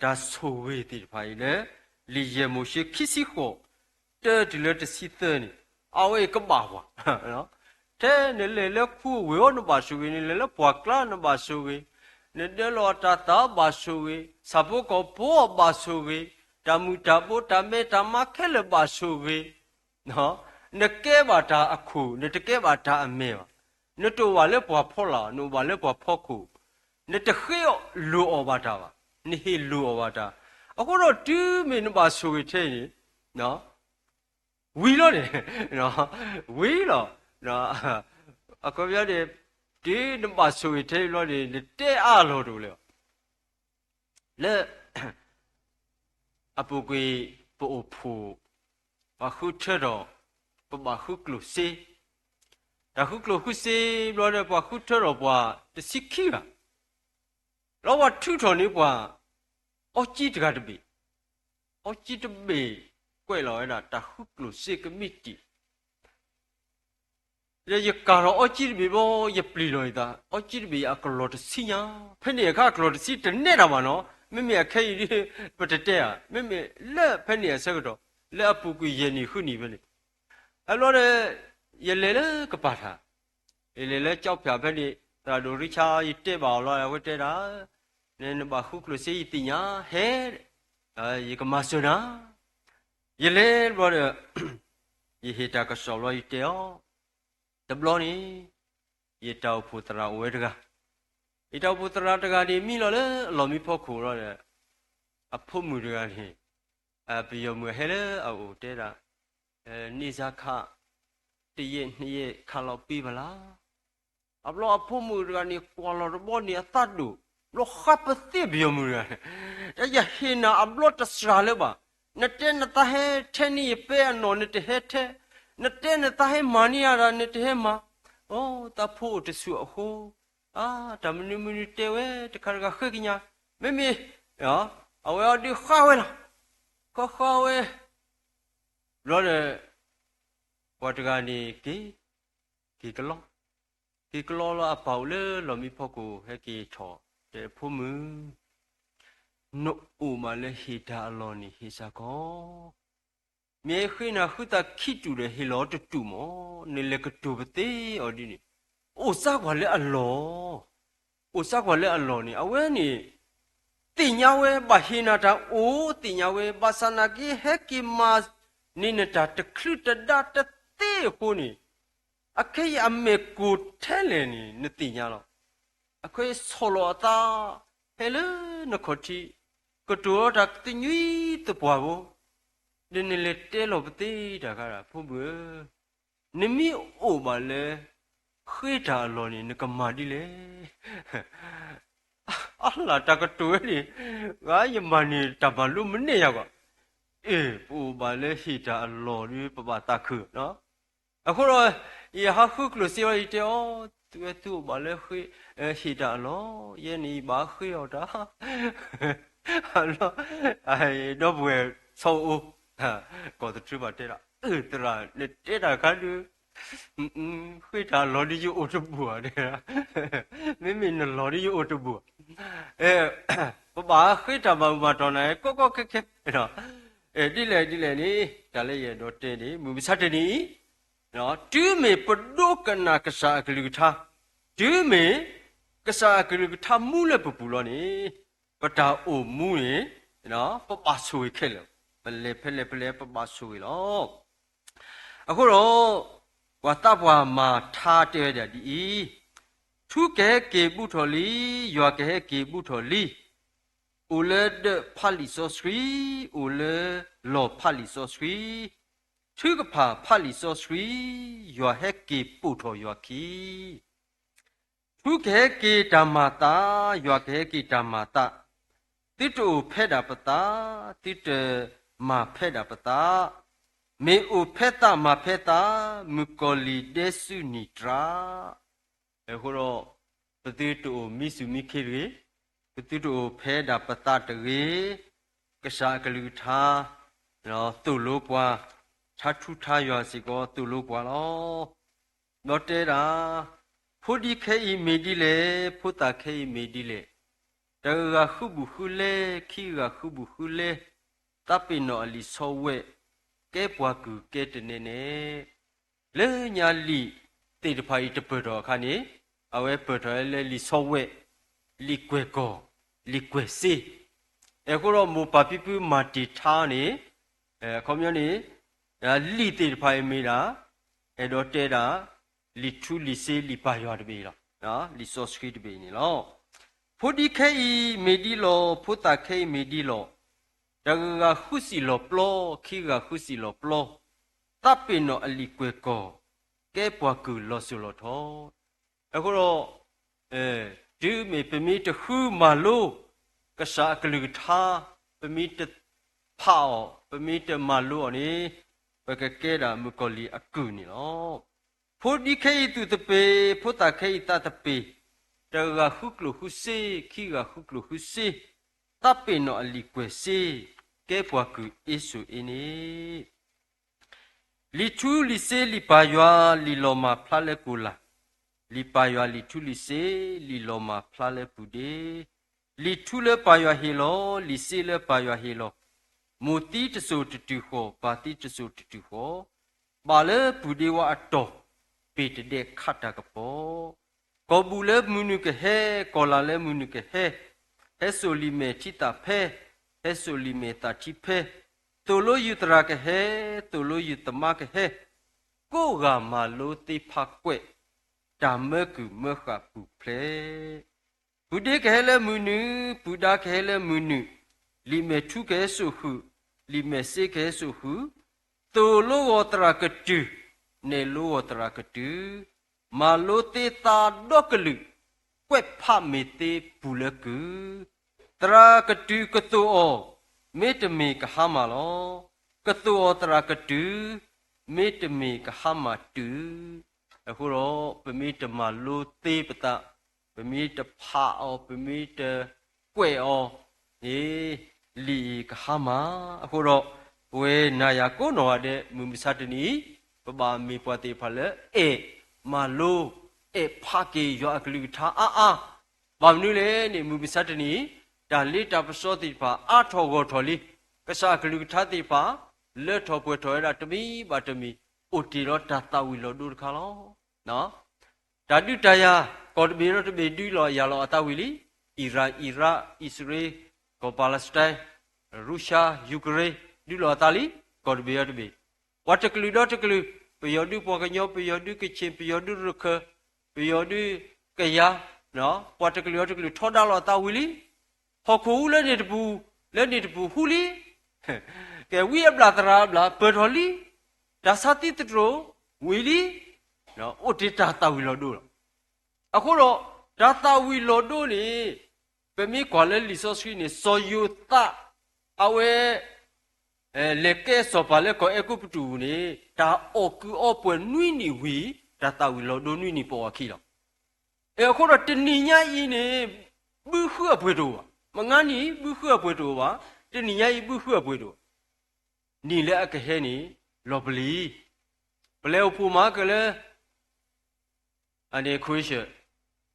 တၢ်ဆိၣ်ဂ့ၤသ့ၣ်တဖၣ်အံၤလၢ လံာ်ယဲၢ်မိၤၡ့ခံဆံဃိး တၢတုၤလၢတဆံသၢန့ၣ်, အဝဲအံၤကဘၣ်ပှၤ ထဲနလဲၤလၢခူဝ့ၢ်အီၤနဘၣ်ဆိၣ်ဂ့ၤ, နလဲၤလၢပှၢ်ကျါနဘၣ်ဆိၣ်ဂ့ၤ, နဒၢလီၤတၢ်သးဘၣ်ဆိၣ်ဂ့ၤ, ဆၣ်ဖိကီၢ်ဖိအဘၣ်ဆိၣ်ဂ့ၤ, တၢ်မုၢ်တၢ်ဘိတၢ်မဲတၢ်မါခဲလၢာ်ဘၣ်ဆိၣ်ဂ့ၤ, နကဲဘၣ်တၢ်အခိၣ်, နတကဲဘၣ်တၢ်အမဲၢ်ဘၣ်. နတအိၣ်ဘၣ်လၢပှၤဖီလာ်, နအိၣ်ဘၣ်လၢပှၤဖီခိၣ်, နတဃ့လိာ်အီၤဘၣ်တၢ်ဘၣ်, နဟ့ၣ်လိာ်အီၤဘၣ်တၢ်. အဃိဒီးတုၤမ့ၢ်နဘၣ်ဆိၣ်ဂ့ၤထဲအံၤန့ၣ် ဝံၤလီၤန့ၣ်, ဝံၤလီၤ. အခီပညီန့ၣ် တုၤနဘၣ်ဆိၣ်ဂ့ၤထဲအံၤဘျီန့ၣ် နတဲအါလီၤတအိၣ်လၢၤဘၣ်. လၢ အပူၤကွံာ်ပအိၣ်ဖှိၣ်, ပှၤဃုထၢထီၣ်, ပဘၣ်ဃုကျိၣ်စ့, တၢ်ဃုကျိၣ်ဃုစ့ဘျီဒီး ပှၤဃုထၢထီၣ်ပှၤတဆံခံဂၤ, ဒီးပှၤထုးထီၣ်န့ၢ်ပှၤ အီကၠံတဂၤတဘ့ၣ်, အီကၠံတဘ့ၣ် ကွဲးလီၤဝဲဒၣ် တၢ်ဃုကျိၣ်စ့ကမံးတံာ် ဒီးယကၤထီၣ်အီကၠံတဘ့ၣ်ဘျီ ယပျံၤလီၤယသး, အီကၠံတဘ့ၣ်အကလီၢ်တဆံညါ, ဖဲန့ၣ်အခါအကလီၢ်တဆံတနဲၣ်တၢ်ဘၣ်နီၤ, မ့မ့ၢ်အခဲအံၤဒ် ပတတဲဧါ, မ့မ့ၢ်လၢဖဲန့ၣ်အဆၢကတီၢ်, လၢအပူၤကွံာ်ယဲၢ်နံၣ်ဃုနံၣ်ဖဲန့ၣ်, အဘျီဒီး ယလဲၤလၢကပၤထၣ်, ယလဲၤလၢကၠီဖၠၣ်ဖဲန့ၣ်, သရၣ်ဒိၣ်ရံဆါ ယတဲဘၣ်အီၤလီၤ, အဝဲတဲဒၣ်, နဘၣ်ဃုကျိၣ်စ့ယသ့ၣ်ညါ, ဟဲ, ယကမၤစၢၤနၤ ယလဲၤတဘျီဒီး ယဟ့ၣ်တၢ်ကစီၣ်ဘျီယတဲအီၤ, တဘျီန့ၣ် ယတၢ်အိၣ်ဖှိၣ်သရၣ်အိၣ်ဝဲတဂၤ, ယတၢ်အိၣ်ဖှိၣ်သရၣ်တဂၤန့ၣ် မံလီၤလၢအလီၢ်မံဖီခိၣ်လီၤဒီး အဖိမုၣ်တဂၤန့ၣ် ပယီၤမုၣ်အဟဲလၢအအိၣ်တဲဒၣ်, န့ၢ်စါခး တယဲၢ်နယဲၢ်ခးလီၤပ့ၤပလၢ် အဘျီအဖိမုၣ်တဂၤန့ၣ် ကွၢ်လီၤတဘျီန့ၣ်အသးဒိၣ်, ဘျီဃါပသ့ပယီၤမုၣ်တဂၤ, တၢ်ယဟ့ၣ်နၤအဘျီတစှၤလၢၤဘၣ်, နတဲနသးဟဲထဲန့ၢ်ယပဲအနီၢ် နတဟဲထဲ, နတဲနသးဟဲမၤန့ၢ်ယၤဒီး နတဟဲမၤ, အိ သးဖိအိၣ်တဆူၣ်အဃိ, အါ တၢ်မနုၤမနုၤတဲဝဲတခါတဂၤဃ့ကညး, မ့မ့ၢ် အဝဲအီၤဒုးဃါဝဲလီၤ. ဃါဃါဝဲ ဘျီဒီး ပှၤတဂၤန့ၣ်က့ၤ, က့ၤကလီ, က့ၤကလီလီၤအပၢ်အိၣ်လၢလီၢ်မံဖီခိၣ် ဟဲက့ၤထီၣ်, တဲ ဖိမုၣ်, နအိၣ်ဘၣ်လၢဟ့ၣ်တၢ်အလီၢ်န့ၣ် ဟ့ၣ်စ့ၢ်ကီး, မ့ၢ်ဃ့နၤဃုသးခံတူာ်ဒီး ဟ့ၣ်လီၤတတူာ်မး, နလဲၤကတိၤပသ့အီၤဒ်န့ၣ်, အိၣ်စါကွၢ်လၢအလီၢ်, အိၣ်စါကွၢ်လၢအလီၢ်န့ၣ် အဝဲန့ၣ် သ့ၣ်ညါဝဲ ဘၣ်ဟ့ၣ်နၤတၢ်အိၣ် သ့ၣ်ညါဝဲ ဘၣ်ဆၣ်နာ်က့ ဟဲက့ၤမၤန့ၢ်နတၢ်တချုးတဒါတသ့အဃိန့ၣ်, အခဲအံၤအမဲာ်ကိၢ်ထဲလဲၣ်န့ၣ် နသ့ၣ်ညါလီၤ. အခဲအံၤဆီၣ်လီၤအသး ဟဲလၢနခီၣ်ထံး, ကတိၤလီၤတၢ်သညွံသပှၢ်ဖိ, ဒီးနလဲၤတဲလီၤပသ့တၢ်ခါဒၣ် ဖိမုၣ်ဧၢ, နမ့ၢ်အိၣ်ဘၣ်လၢ ဃ့တၢ်အလီၢ်န့ၣ် နကမၤဒ်လဲၣ်. အလၢ်တၢ်ကတိၤဝဲန့ၣ်, ဂၤယမၤန့ၢ်တၢ်မၤလိမနုၤယၤကွၢ်, အ့ၣ် ပအိၣ်ဘၣ်လၢဟ့ၣ်တၢ်အလီၢ်ဒီး ပဘၣ်သးခု, အဃိဒီး ယဟးဃုကျိၣ်စ့အီၤ ယတဲအီၤ, သုဝဲသုအိၣ်ဘၣ်လၢ ဟ့ၣ်တၢ်အလီၢ်, ယဲန့ၣ်ယဘၣ်ဃ့အီၤတၢ် ဒီပုၢ်ဝဲၢ်ဆီအိၣ်, ကီၢ်သထြုးဘၣ်တဲဒၣ်, အၢ သရၣ် နတဲတၢ်ခါဒုး, ဃ့တၢ်အလီၢ်ဒုးယအိၣ်တဘူၣ်ဧါ, မ့မ့ၢ်နလီၢ်ဒုးယအိၣ်တဘူၣ်ဧါ, ပဘၣ်ဃ့တၢ်မၤမၤတီၢ်နၤ ကီကီခဲခဲ, ဒ်လဲၣ်ဒ်လဲၣ်န့ၣ် တၢ်လၢယအဲၣ်ဒိးတဲန့ၣ် မုၢ်မဆါတနံၤအံၤ တုၤမ့ၢ်ပဒိကနၣ်ကစၢ်အကလုၢ်ကထါ, တုၤမ့ၢ်ကစၢ်အကလုၢ်ကထါမူလၢပပူၤလီၤန့ၣ်, ပတၢ်အိၣ်မူန့ၣ် ပဘၣ်ဆိၣ်ဂ့ၤခဲလၢာ်, ပလဲၤဖဲလဲၣ်ဖဲလဲၣ် ပဘၣ်ဆိၣ်ဂ့ၤလီၤ. အဃိဒီး ပှၤသးပှၢ်မၤထါတဲဝဲဒၣ်ဒ်အံၤ, ထူကဟဲက့ၤဘူးထီၣ်လံ, ယွၤကဟဲက့ၤဘူးထီၣ်လံ, အိၣ်လၢဒၢးဖးလံာ်စီဆှံ, အိၣ်လၢလီၢ်ဖးလံာ်စီဆှံ, ထုကဖၣ်ဖးလံာ်စီဆှံ, ယွၤဟဲက့ၤပိာ်ထီၣ်ယွၤခံ ထူကဟဲက့ၤတၢ်မၤသး, ယွၤကဟဲက့ၤတၢ်မၤသး, သုတအိၣ်ဖဲဒၣ်ပသး, သုတမၤဖဲဒၣ်ပသး, မ့ၢ်အိၣ်ဖဲသးမၤဖဲသး, မုၣ်ကီၤလံၢ်ဒဲဆူနံၣ်တြၢ်. အဃိဒီး ပသုတအိၣ်မံစူၣ်မံခ့တဂ့ၤ, ပသုတအိၣ်ဖဲဒၣ်ပသးတဂ့ၤ, ကစၢ်အကလုၢ်ကထါ သိၣ်လိပှၤ, ထါထူထါယွၤစ့ၢ်ကီးသိၣ်လိပှၤလီၤ. ဒီးတဲဒၣ်, ဖိဒံခဲအံၤမ့ၢ်ဒ်လဲၣ်, ဖိသၣ်ခဲအံၤမ့ၢ်ဒ်လဲၣ်, တဂၤဃုဘူးဃုလဲ, ခံဂၤဃုဘူးဃုလဲ, သးပ့ၤနီၣ်အလံာ်ဆီဝဲ, ကဲပှၤကုၢ်ကဲတနဲနဲ, လၢညါလံာ်သ့ၣ်တဖၣ်အံၤတပၢၢ်ထီၣ်အခါန့ၣ်, အဝဲပၢၢ်ထီၣ်လၢလံာ်ဆီဝဲ, လံာ်ကွဲၢ်ကီၢ်, လံာ်ကွဲၢ်စ့, အဃိဒီးမိၢ်ပၢ်ဖံဖုမၤတ့ၢ်ထါန့ၣ်, အခီပညီန့ၣ်, လံာ်သ့ၣ်တဖၣ်အံၤမ့ၢ်ဒၣ်, အဲၣ်ဒိးတဲဒၣ်, လံာ်ထူလံာ်စ့လံာ်ပၢ်ယွၤတဘ့ၣ်အံၤလီၤ. လံာ်စီဆှံတဘ့ၣ်အံၤန့ၣ်လီၤ. ဖိဒံခဲအံၤမ့ၢ်ဒ်လီၤ, ဖိသၣ်ခဲအံၤမ့ၢ်ဒ်လီၤ, တဂၤဃုစံၣ်လီၤပျီ, ခံဂၤဃုစံၣ်လီၤပျီ, သးပ့ၤနီၣ်အလံာ်ကွဲၢ်ကီၢ်, ကဲပှၤကုၢ်လီၤစိၤလီၤထီ. အဃိဒီး, တုၤမ့ၢ်ပမ့ၢ်တဃုမၤလိ, ကစၢ်အကလုၢ်ကထါ, ပမ့ၢ်တဖးအီၤ, ပမ့ၢ်တမၤလိအီၤန့ၣ်, ပကကဲဒၣ်မုၣ်ကီၤလံၢ်အကုၢ်န့ၣ်လီၤ. ဖိဒံခဲအံၤသူၣ်သပ့ၤ, ဖိသၣ်ခဲအံၤသးသပ့ၤ, တဂၤဃုကျိၣ်ဃုစ့, ခံဂၤဃုကျိၣ်ဃုစ့, သးပ့ၤနီၣ်အလံာ်ကွဲၢ်စ့, ကဲပှၤကုၢ်အ့စိာ်အ့န့ၣ် လံာ်ထူလံာ်စ့လံာ်ပၢ်ယွၤ, လံာ်လီၤမၢ်ဖျါလၢကိၢ်လၢ်, လံာ်ပၢ်ယွၤလံာ်ထူလံာ်စ့, လံာ်လီၤမၢ်ဖျါလၢပုၢ်ဒ့, လံာ်ထူလၢပၢ်ယွၤဟ့ၣ်လီၤ, လံာ်စ့လၢပၢ်ယွၤဟ့ၣ်လီၤ, မိၢ်သံတစိၤတတုၤဃီၤ, ပၢ်သံတစိၤတတုၤဃီၤ, ဘၣ်လၢပုၢ်ဒ့ဝါအတီၢ်, ပ့ၤတဒဲးခးတၢ်ကပီၤ ကီၢ်ဘူၣ်လၢမုၢ်နုာ်ကဟဲ, ကီၢ်လၢ်လၢမုၢ်နုာ်ကဟဲ, ဟဲစိာ်လံာ်မဲာ်ထံသးဖဲ, ဟဲစိာ်လံာ်မဲာ်သးထံဖဲ, သိၣ်လိယုၢ်သရၣ်ကဟဲ, သိၣ်လိယုၢ်သမါကဟဲ, ကိးဂၤမၤလိသ့ဖးကွဲး, တၢ်မၢကုၢ်မၢဃာ်ပူၤဖျဲး ပုၢ်ဒ့ကဟဲလၢမုၢ်နုာ်, ပုၢ်ဒါကဟဲလၢမုၢ်နုာ်, လံာ်မဲာ်ထူကဟဲစိာ်ဃုာ်, လံာ်မဲာ်စ့ကဟဲစိာ်ဃုာ်, သိၣ်လိဂီၤသရၣ်ကတုၤ, နဲၣ်လိဂီၤသရၣ်ကတုၤ, မၤလိသ့သးဒီကလုာ်, ကွဲးဖးမ့ၢ်သ့ပူၤလၢကုၢ်, သရၣ်ကတုၤကသိၣ်အီၤ, မ့တမ့ၢ်ကဟါမၢ်လီၤ, ကသိၣ်အီၤသရၣ်ကတုၤ, မ့တမ့ၢ်ကဟါမၢ်တုၤ အဃိဒီး ပမ့ၢ်တမၤလိသ့ပသး, ပမ့ၢ်တဖးအီၤ, ပမ့ၢ်တကွဲးအီၤ, န့ၣ် လံာ်အံၤကဟါမၢ်. အဃိဒီး ပဝဲနၤယၤကိးနီၢ်ဂၤဒဲး မုၢ်မဆါတနံၤအံၤ ပဘၣ်မ့ၢ်ပှၤသ့ၣ်တဖၣ်လၢအဲၣ်မၤလိ အဲၣ်ဖးက့ၤယွၤအကလုၢ်ကထါအါအါ. ဘၣ်မနုၤလဲၣ်န့ၣ် မုၢ်မဆါတနံၤအံၤ တၢ်လ့တၢ်ပစီသ့ၣ်တဖၣ် အါထီၣ်ဂီၢ်ထီၣ်လံ. ကစၢ်အကလုၢ်ကထါသ့ၣ်တဖၣ် လၢထီၣ်ပှဲၤထီၣ်ဝဲဒၣ်တမံၤဘၣ်တမံၤ အိၣ်တ့ၢ်လီၤတၢ်သၣ်ဝံၤလီၤဒိတခါလီၤ. တၢ်ဒုးတၢ်ယၤ ကီၢ်တဘ့ၣ်ဒီးတဘ့ၣ်ဒုးလိာ်ယၤလီၤအသးဝံၤလံ. အံရၣ်, အံရၣ်, အံၣ်စရ့လး, ကီၢ်ပၤလးစတၢၢ်, ရူၡါ, ယူၤကရ့ၣ် ဒုးလိာ်အသးလံ. ကီၢ်တဘ့ၣ်ဒီးတဘ့ၣ် ပှၤတကလုာ်ဒီးတကလုာ်, ပယီၤဒုးပှၤကညီ, ပယီၤဒုးကခ့ၣ်, ပယီၤဒုးရခၢၣ်, ပယီၤဒုးကယၤ, ပှၤတကလုာ်ဒီးတကလုာ်ထီဒါလိာ်အသးဝံၤလံ. ဟီၣ်ခိၣ်ဟူးလၢန့ၣ်တပူၤ, လၢန့ၣ်တပူၤဟူးလံ. ကဲဝံအဘျၣ်သရၣ်အဘျၣ် ပၢၢ်ထီၣ်လံ. တၢ်ဆါသံသတြိာ်ဝံၤလံ. အိၣ်တ့ၢ်တၢ်သၣ်ဝံၤလီၤဒိလီၤ. အဃိဒီး တၢ်သၣ်ဝံၤလီၤဒိန့ၣ် ပမ့ၢ်ကွၢ်လၢလံာ်စီဆှံန့ၣ် စီၤယိၤသး အဝဲ လဲၤကဲစီၤပၤလၢကီၢ်အဲၤကူပတူးန့ၣ် တၢ်အီၣ်ကုးအီပှဲၤနွံနံၣ်ဝံၤ တၢ်သၣ်ဝံၤလီၤဒိနွံနံၣ်ပအီၣ်ခံလီၤ. အဃိဒီးတနံၤညါအံၤန့ၣ် ဘုဃုအပှ့ၤတအိၣ်ဘၣ်. မုၢ်နံၤအံၤ ဘုဃုအပှ့ၤတအိၣ်ဘၣ်. တနံၤညါအံၤ ဘုဃုအပှ့ၤတအိၣ်ဘၣ်. နံၣ်လၢအကဟဲန့ၣ် လီၤပျံၤ. ပလဲၤအိၣ်ဖှိၣ်မၤကလၢ အန့ၣ် Croatia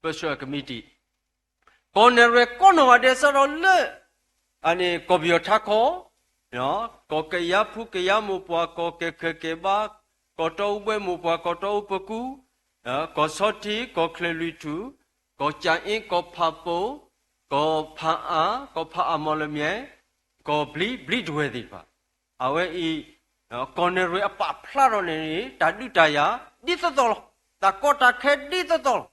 Pastoral Committee ကီၢ်နဲၣ်ရွဲၣ်ကိးနီၢ်ဂၤဒဲးစးထီၣ်လၢ အန့ၣ် ကီၢ်ပယီၤထးခီ, ကီၢ်ကယၤဖူကယၤမိၢ်ပှၢ်, ကီၢ်ကဲၣ်ခၢၣ်ကဲၣ်ဘါ, ကီၢ်တီအူဘှဲမိၢ်ပှၢ်, ကီၢ်တီအူပကူ, ကီၢ်ဆီထံ, ကီၢ်ချၢၣ်လွံၢ်ထူၣ်, ကီၢ်ကၠၣ်အ့, ကီၢ်ဖးပိၢ်, ကီၢ်ဖးအါ, ကီၢ်ဖးအါမီၢ်လမၠဲၣ်, ကီၢ်ဘျံး, ဘျံးဒဝဲၢ်သ့ၣ်တဖၣ် အဝဲအံၤ ကီၢ်နဲၣ်ရွဲၣ်အပာ်ဖျါထီၣ်န့ၣ်န့ၣ် တၢ်ဒုးတၢ်ယၤဒ်သိးသိးလီၤ. တၢ်ကီတၢ်ခဲဒ်သိးသိးလီၤ.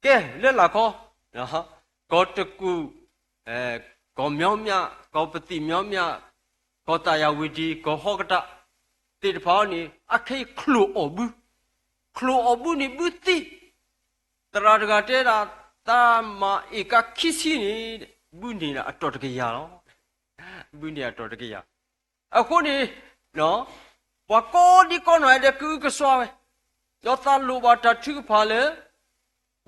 ကဲလၢလာ်ခီ ကီၢ်တကူၣ်, ကီၢ်မၠီမၠး, ကီၢ်ပသံၣ်မၠီမၠး, ကီၢ်သးယၤဝံၤဒံး, ကီၢ်ဟီၣ်ကတၢၢ်သ့ၣ်တဖၣ်အံၤန့ၣ် အခဲအံၤချိၣ်အီၣ်ဘု, ချိၣ်အီၣ်ဘုန့ၣ်ဘုသံ သရၣ်တဂၤတဲဒၣ် သးမၤအ့ၣ်ကါခံဆံန့ၣ် ဘုန့ၢ်ဒၣ်အတီၢ်တကယၤလီၤ. ဘုန့ၢ်အတီၢ်တကယၤ. အဃိန့ၣ် ပှၤကိးဒံကိးနီၢ်ဂၤဒဲး ကအုကစွါဝဲ, ဒီးသးလိၣ်ဘၣ်တၢ်ထုကဖၣ်လၢ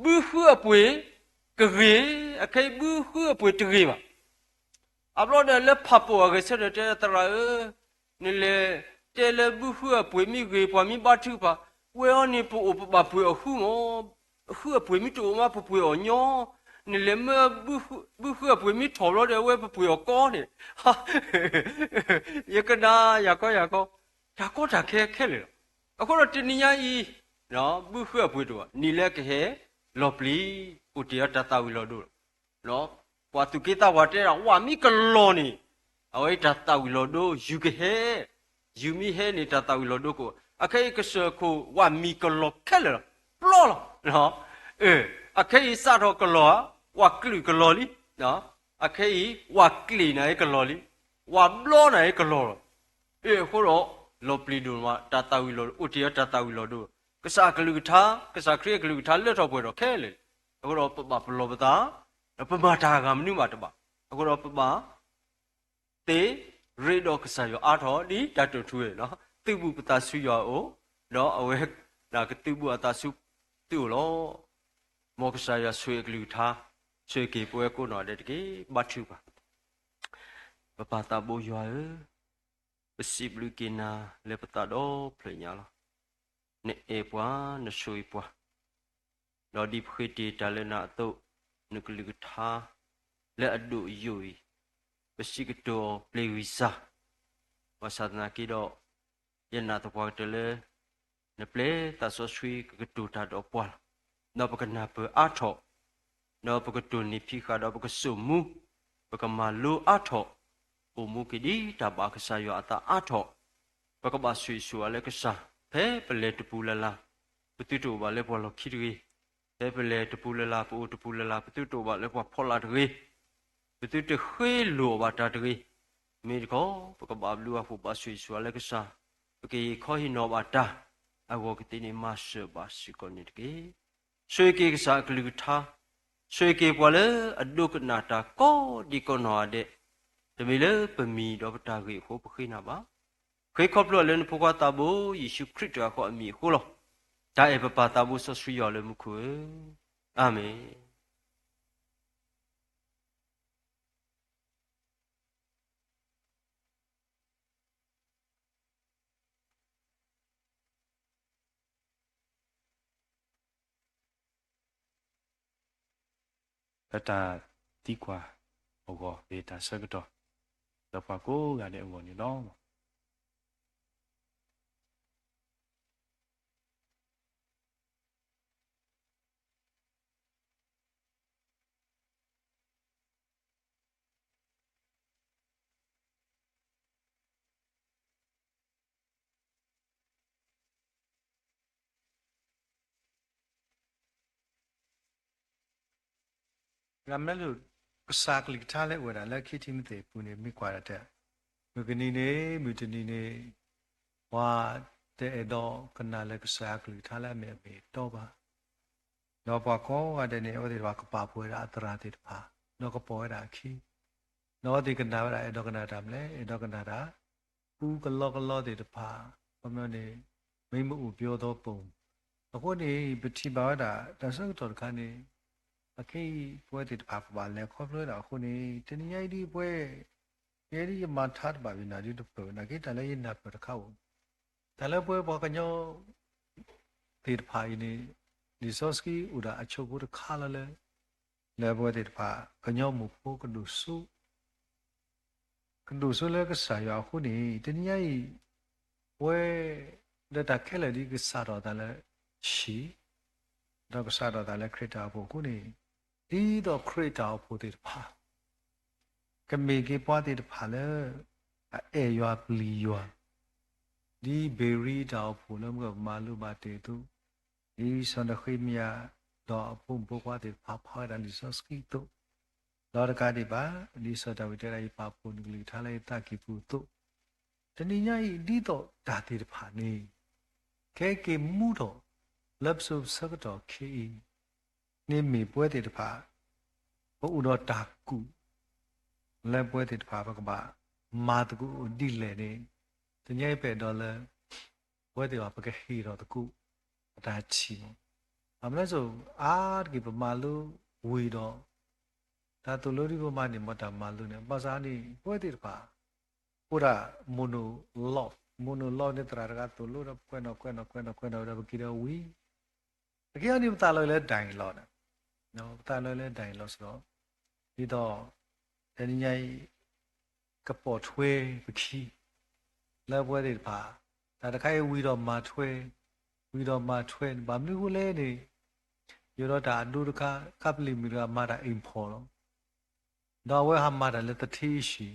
ဘုဃုအပှ့ၤကဂ့ၤ, အခဲအံၤဘုဃုအပှ့ၤတဂ့ၤဘၣ်. အဘျီဒီးလၢဖးပိၢ်အဂဲၤဆၢထၢၣ်တဲသရၣ်ဧၢ, နလဲၤတဲလၢဘုဃုအပှ့ၤမ့ၢ်ဂ့ၤ ပှၤမ့ၢ်ဘါထုကဖၣ်, ဝဲအံၤန့ၣ် ပအိၣ်ပဘၣ်ပှ့ၤအီၤဃုမၢ်. ဃုအပှ့ၤမ့ၢ်တအိၣ်မး ပပှ့ၤအီၤညီ, နလဲၤမၢဘုဃုအပှ့ၤမ့ၢ်ထီၣ်ဘျီဒီး အဝဲပပှ့ၤအီၤကီန့ၣ် ယကနၣ်ယၤကီယၤကီ, တၢ်ကီတၢ်ခဲခဲလၢာ်လီၤ. အဃိဒီးတနံၤညါအံၤ ဘုဃုအပှ့ၤတအိၣ်ဘၣ်, နံၣ်လၢကဟဲလီၤပျံၤ, အိၣ်တ့ၢ်အီၤတၢ်သၣ်ဝံၤလီၤဒိလီၤ. ပှၤသူၣ်က့သးပှၢ်တဲဒၣ် ဝၣ်မ့ၢ်ကလီၤန့ၣ် အဝဲတၢ်သၣ်ဝံၤလီၤဒိ ယုၢ်ကဟဲ, ယုၢ်မ့ၢ်ဟဲန့ၣ် တၢ်သၣ်ဝံၤလီၤဒိကအိၣ်, အခဲအံၤကစၢၢ်ခိၣ်ဝၣ်မံၤကလီၤခဲလၢာ်လီၤ, ပျီလီၤ. အခဲအံၤစးထီၣ်ကလီၤဧါ, ဝၣ်ကျုၢ်ကလီၤလံ. အခဲအံၤ ဝၣ်ကျ့ၣ်နၤအံၤကလီၤလံ, ဝၣ်ဘျီနၤအံၤကလီၤလီၤ. အဃိဒီး လီၤပျံၤဒိၣ်မး တၢ်သၣ်ဝံၤလီၤ, အိၣ်တ့ၢ်အီၤတၢ်သၣ်ဝံၤလီၤဒိ, ကစၢ်အကလုၢ်ကထါ, ကစၢ်ခရံာ်အကလုၢ်ကထါလၢထီၣ်ပှဲၤထီၣ်ခဲလၢာ်လံ. အဃိဒီးပဘၣ်ပလီၢ်ပသး, ဒီးပမၤတၢ်အဂၤမနုၤမးတဘၣ်. အဃိဒီးပဘၣ် သ့ရ့ဒီးကစၢ်ယွၤအါထီၣ်ဒ်တၢ်တိာ်ထူဝဲလီၤ. သုးဘူးပသးဆူယွၤအအိၣ်, ဒီးအဝဲ ကသုးဘူးအသးဆူသုအိၣ်လီၤ. မ်ကစၢ်ယွၤဆိၣ်ဂ့ၤအကလုၢ်ကထါ, ဆိၣ်ဂ့ၤက့ၤပဝဲကိးနီၢ်ဒဲးတက့ၢ်. ဘါထုကဖၣ်. ပပၢ်သးဘိယွၤဧၢ, ပစံးဘျုးက့ၤနၤလၢပသးဒီဖျၢၣ်ညါလီၤ. နအဲၣ်ပှၤ, နဆိၣ်ဂ့ၤပှၤ, ဒီးဒ်ပဃ့တ့ၢ်တၢ်လၢနၤအသိး, နကလုၢ်ကထါလၢအဒိၣ်အယိာ်အံၤ, ပစံးကတိၤအီၤပျ့ၤဝံၤစၢ်, ဘၣ်ဆၣ်သနာ်က့ဒီး ယနာ်သပှၢ်ကတၢၢ်လၢ နပျဲသးစီဆှံကကတိၤတၢ်ဒီးပှၤလီၤ. ဒီးပကနၢ်ပၢၢ်အါထီၣ်, ဒီးပကတိၢ်နီၣ်ဖံးဃာ်ဒီးပကစိာ်မူ, ပကမၤလိအါထီၣ်, အိၣ်မူက့ၤဒ်တၢ်ဘၣ်ကစၢ်ယွၤအသးအါထီၣ်, ပကဘၣ်ဆိၣ်ဂ့ၤဆိၣ်ဝါလၢကစၢ်, ဖဲပလဲၤတပူၤလၢ်လၢ်, ပသုတအိၣ်ဘၣ်လၢပှၤလီၢ်ခံတဂ့ၤ, ဖဲပလဲၤတပူၤလၢ်လၢ် ပအိၣ်တပူၤလၢ်လၢ် ပသုတအိၣ်ဘၣ်လၢပှၤဖီလာ်တဂ့ၤ, ပသုတဃ့လိၢ်အီၣ်ဘၣ်တၢ်တဂ့ၤ, မ့ၢ်တခီ ပကဘၣ်ဘျုးဘၣ်ဖှိၣ်ဘၣ်ဆိၣ်ဂ့ၤဆိၣ်ဝါလၢကစၢ်, ပကဟ့ၣ်ခီဟ့ၣ်နီၤဘၣ်တၢ်, အဂီၢ်ကသ့န့ၣ်မၤစၢၤဘၣ်စ့ၢ်ကီးန့ၣ်တက့ၢ်. ဆိၣ်ဂ့ၤက့ၤကစၢ်အကလုၢ်ကထါ, ဆိၣ်ဂ့ၤက့ၤပှၤလၢအဒိကနၣ်တၢ်ကိးဒံကိးနီၢ်ဂၤဒဲး, တမ့ၢ်လၢပမံၤဒီးပတၢ်ဂ့ၢ်အဃိပဃ့နၤဘၣ်. ဃ့ခီဖျိလၢနဖိခွါသးဘိ ယ့ၣ်ၡူးခရံာ်တဂၤဃီအမံၤအဃိလီၤ. တၢ်အဲၣ်ပပၢ်သးဘိစီဆှံယွၤလၢမူခိၣ်ဧၢ, အၤမ့ၣ်. လၢတၢ်သံကွၢ်အဂီၢ် မ့ၢ်တၢ်ဆၢကတီၢ် လၢပှၤကိးဂၤဒဲးအဂီၢ်န့ၣ်လီၤ. ဂၤမ့ၢ်လၢ ကစၢ်ကလုၢ်ကထါလၢအိၣ်ဝဲဒၣ်လၢခံထံမသ့ၣ်ပူၤန့ၣ် မ့ၢ်ကွၢ်ဒၣ်တဲ, မုၢ်ကနံၤန့ၣ် မုၢ်တနံၤန့ၣ် ပှၤတအဲၣ်ဒိးကနၣ်လၢကစၢ်အကလုၢ်ကထါလၢအမ့ၢ်အမ့ၢ်အတီဘၣ်. ဒီးပှၤကိးဂၤဒဲးန့ၣ် အဝဲသ့ၣ်တဖၣ်ကပာ်ဖှိၣ်ဝဲဒၣ်အသရၣ်သ့ၣ်တဖၣ်, ဒီးကပိာ်ဝဲဒၣ်အခံ, ဒီးအဝဲသ့ၣ်ကနၣ်ဝဲဒၣ် အဲၣ်ဒိးကနၣ်တၢ်မနုၤလဲၣ်, အဲၣ်ဒိးကနၣ်တၢ် ပူကလီကလီသ့ၣ်တဖၣ်, ခီပညီန့ၣ် မိၢ်မအိၣ်ပျီသီပိာ်, အဃိန့ၣ် ပထံၣ်ဘၣ်ဝဲဒၣ် တၢ်ဆၢကတီၢ်တခါန့ၣ် အခဲအံၤ ပဝဲသ့ၣ်တဖၣ်ကဘၣ်လဲၤခီဖျိဝဲဒၣ်အဃိန့ၣ် တနံၤညါအံၤဒ်ပဝဲ ယဲဒ်ယမၤထါတဘၣ်ဘၣ်နၤဒ်တဖျၢၣ် နာ်က့တၢ်လၢယနၢ်ပၢၢ်တခါအိၣ်, တၢ်လၢပဝဲပှၤကညီ သ့ၣ်တဖၣ်အံၤန့ၣ် လံာ်စီဆှံအိၣ်ဒၣ်အဆိကမိၣ်တခါလီၤလၢ လၢပဝဲသ့ၣ်တဖၣ် ကညီမိၢ်ဖိကဒိၣ်စိ ကဒိၣ်စိလၢကစၢ်ယွၤအဃိန့ၣ် တနံၤညါအံၤ ပဝဲ ဒီးတၢ်ခဲလၢာ်ဒ်ကစးထီၣ်သးလၢဟံၣ်, ဒီးကစးထီၣ်သးလၢခရံာ်တၢ်အိၣ်ဖှိၣ်အဃိန့ၣ် ဒ်သိးခရံာ်တၢ်အိၣ်ဖှိၣ်သ့ၣ်တဖၣ် ကမ့ၢ်က့ၤပှၤသ့ၣ်တဖၣ်လၢ အအဲၣ်ယွၤပျံၤယွၤ, ဒ်ဘ့ၤရံတၢ်အိၣ်ဖှိၣ်လၢမုၢ်ကမၤလိဘၣ်တ့ၢ်အသိး, ဒ်စီၤနဃ့မယၤ ဒီးအဖိမုၣ်ဖိခွါသ့ၣ်တဖၣ်ဖးဝဲဒၣ်လံာ်စီဆှံအသိး, ဒီးတကးဒံးဘၣ် ဒ်စီၤဒၤဝံးတဲဒၣ် ယပာ်ဖှိၣ်နကလုၢ်ကထါလၢယသးကံၢ်ပူၤအသိး, တနံၤညါအံၤ ဒ်သိးတၢ်သ့ၣ်တဖၣ်န့ၣ် ကဟဲက့ၤမူထီၣ် လၢပစိၤပဆၢကတီၢ်ခဲအံၤ န့ၣ်မ့ၢ်ပဝဲသ့ၣ်တဖၣ် ပအိၣ်ဒီးတၢ်ကူၣ် လၢပဝဲသ့ၣ်တဖၣ် ပကဘၣ်မၤသကိးဒ်လဲၣ်န့ၣ် တနံၤညါအံၤပအဲၣ်ဒိးလၢ ပဝဲသ့ၣ်တဖၣ်ပကဟ့ၣ်ထီၣ်သကိး ပတၢ်ထံၣ်မး, ဘၣ်မနုၤလဲၣ်စိၤ အါတက့ၢ်ပမၤလိဝံၤဒီး တၢ်သိၣ်လိဒ်ပမၤန့ၣ် မ်တၢ်မၤလိန့ၣ် ဘၣ်ဆၣ်န့ၣ် ပဝဲသ့ၣ်တဖၣ် အိၣ်ဒၣ် monologue, monologue န့ၣ် သရၣ်တဂၤသိၣ်လိဒီး ပကွဲးနီၣ်ကွဲးနီၣ်ကွဲးနီၣ်ကွဲးနီၣ်ဒီး ပက့ၤဒီးဝံၤ ပက့ၤအီၤန့ၣ် ပသးလီၤလၢ dialogue န့ၣ်, ပသးလီၤလၢ dialogue စ့ၢ်ကီး, ဒ်သိး တနံၤညါအံၤ ကပိာ်ထွဲပခံ လၢပဝဲသ့ၣ်တဖၣ် တၢ်တခါအံၤဝံၤဒီးမၤထွဲ, ဝံၤဒီးမၤထွဲန့ၣ် ဘၣ်မနုၤအဃိလဲၣ်န့ၣ် ယိၤဒီးတၢ်အဒိတခါ ခါပလံၤမုၣ်တဂၤမၤတၢ် import လီၤ. ဒီးအဝဲဟးမၤတၢ်လၢသထ့အဟံၣ်,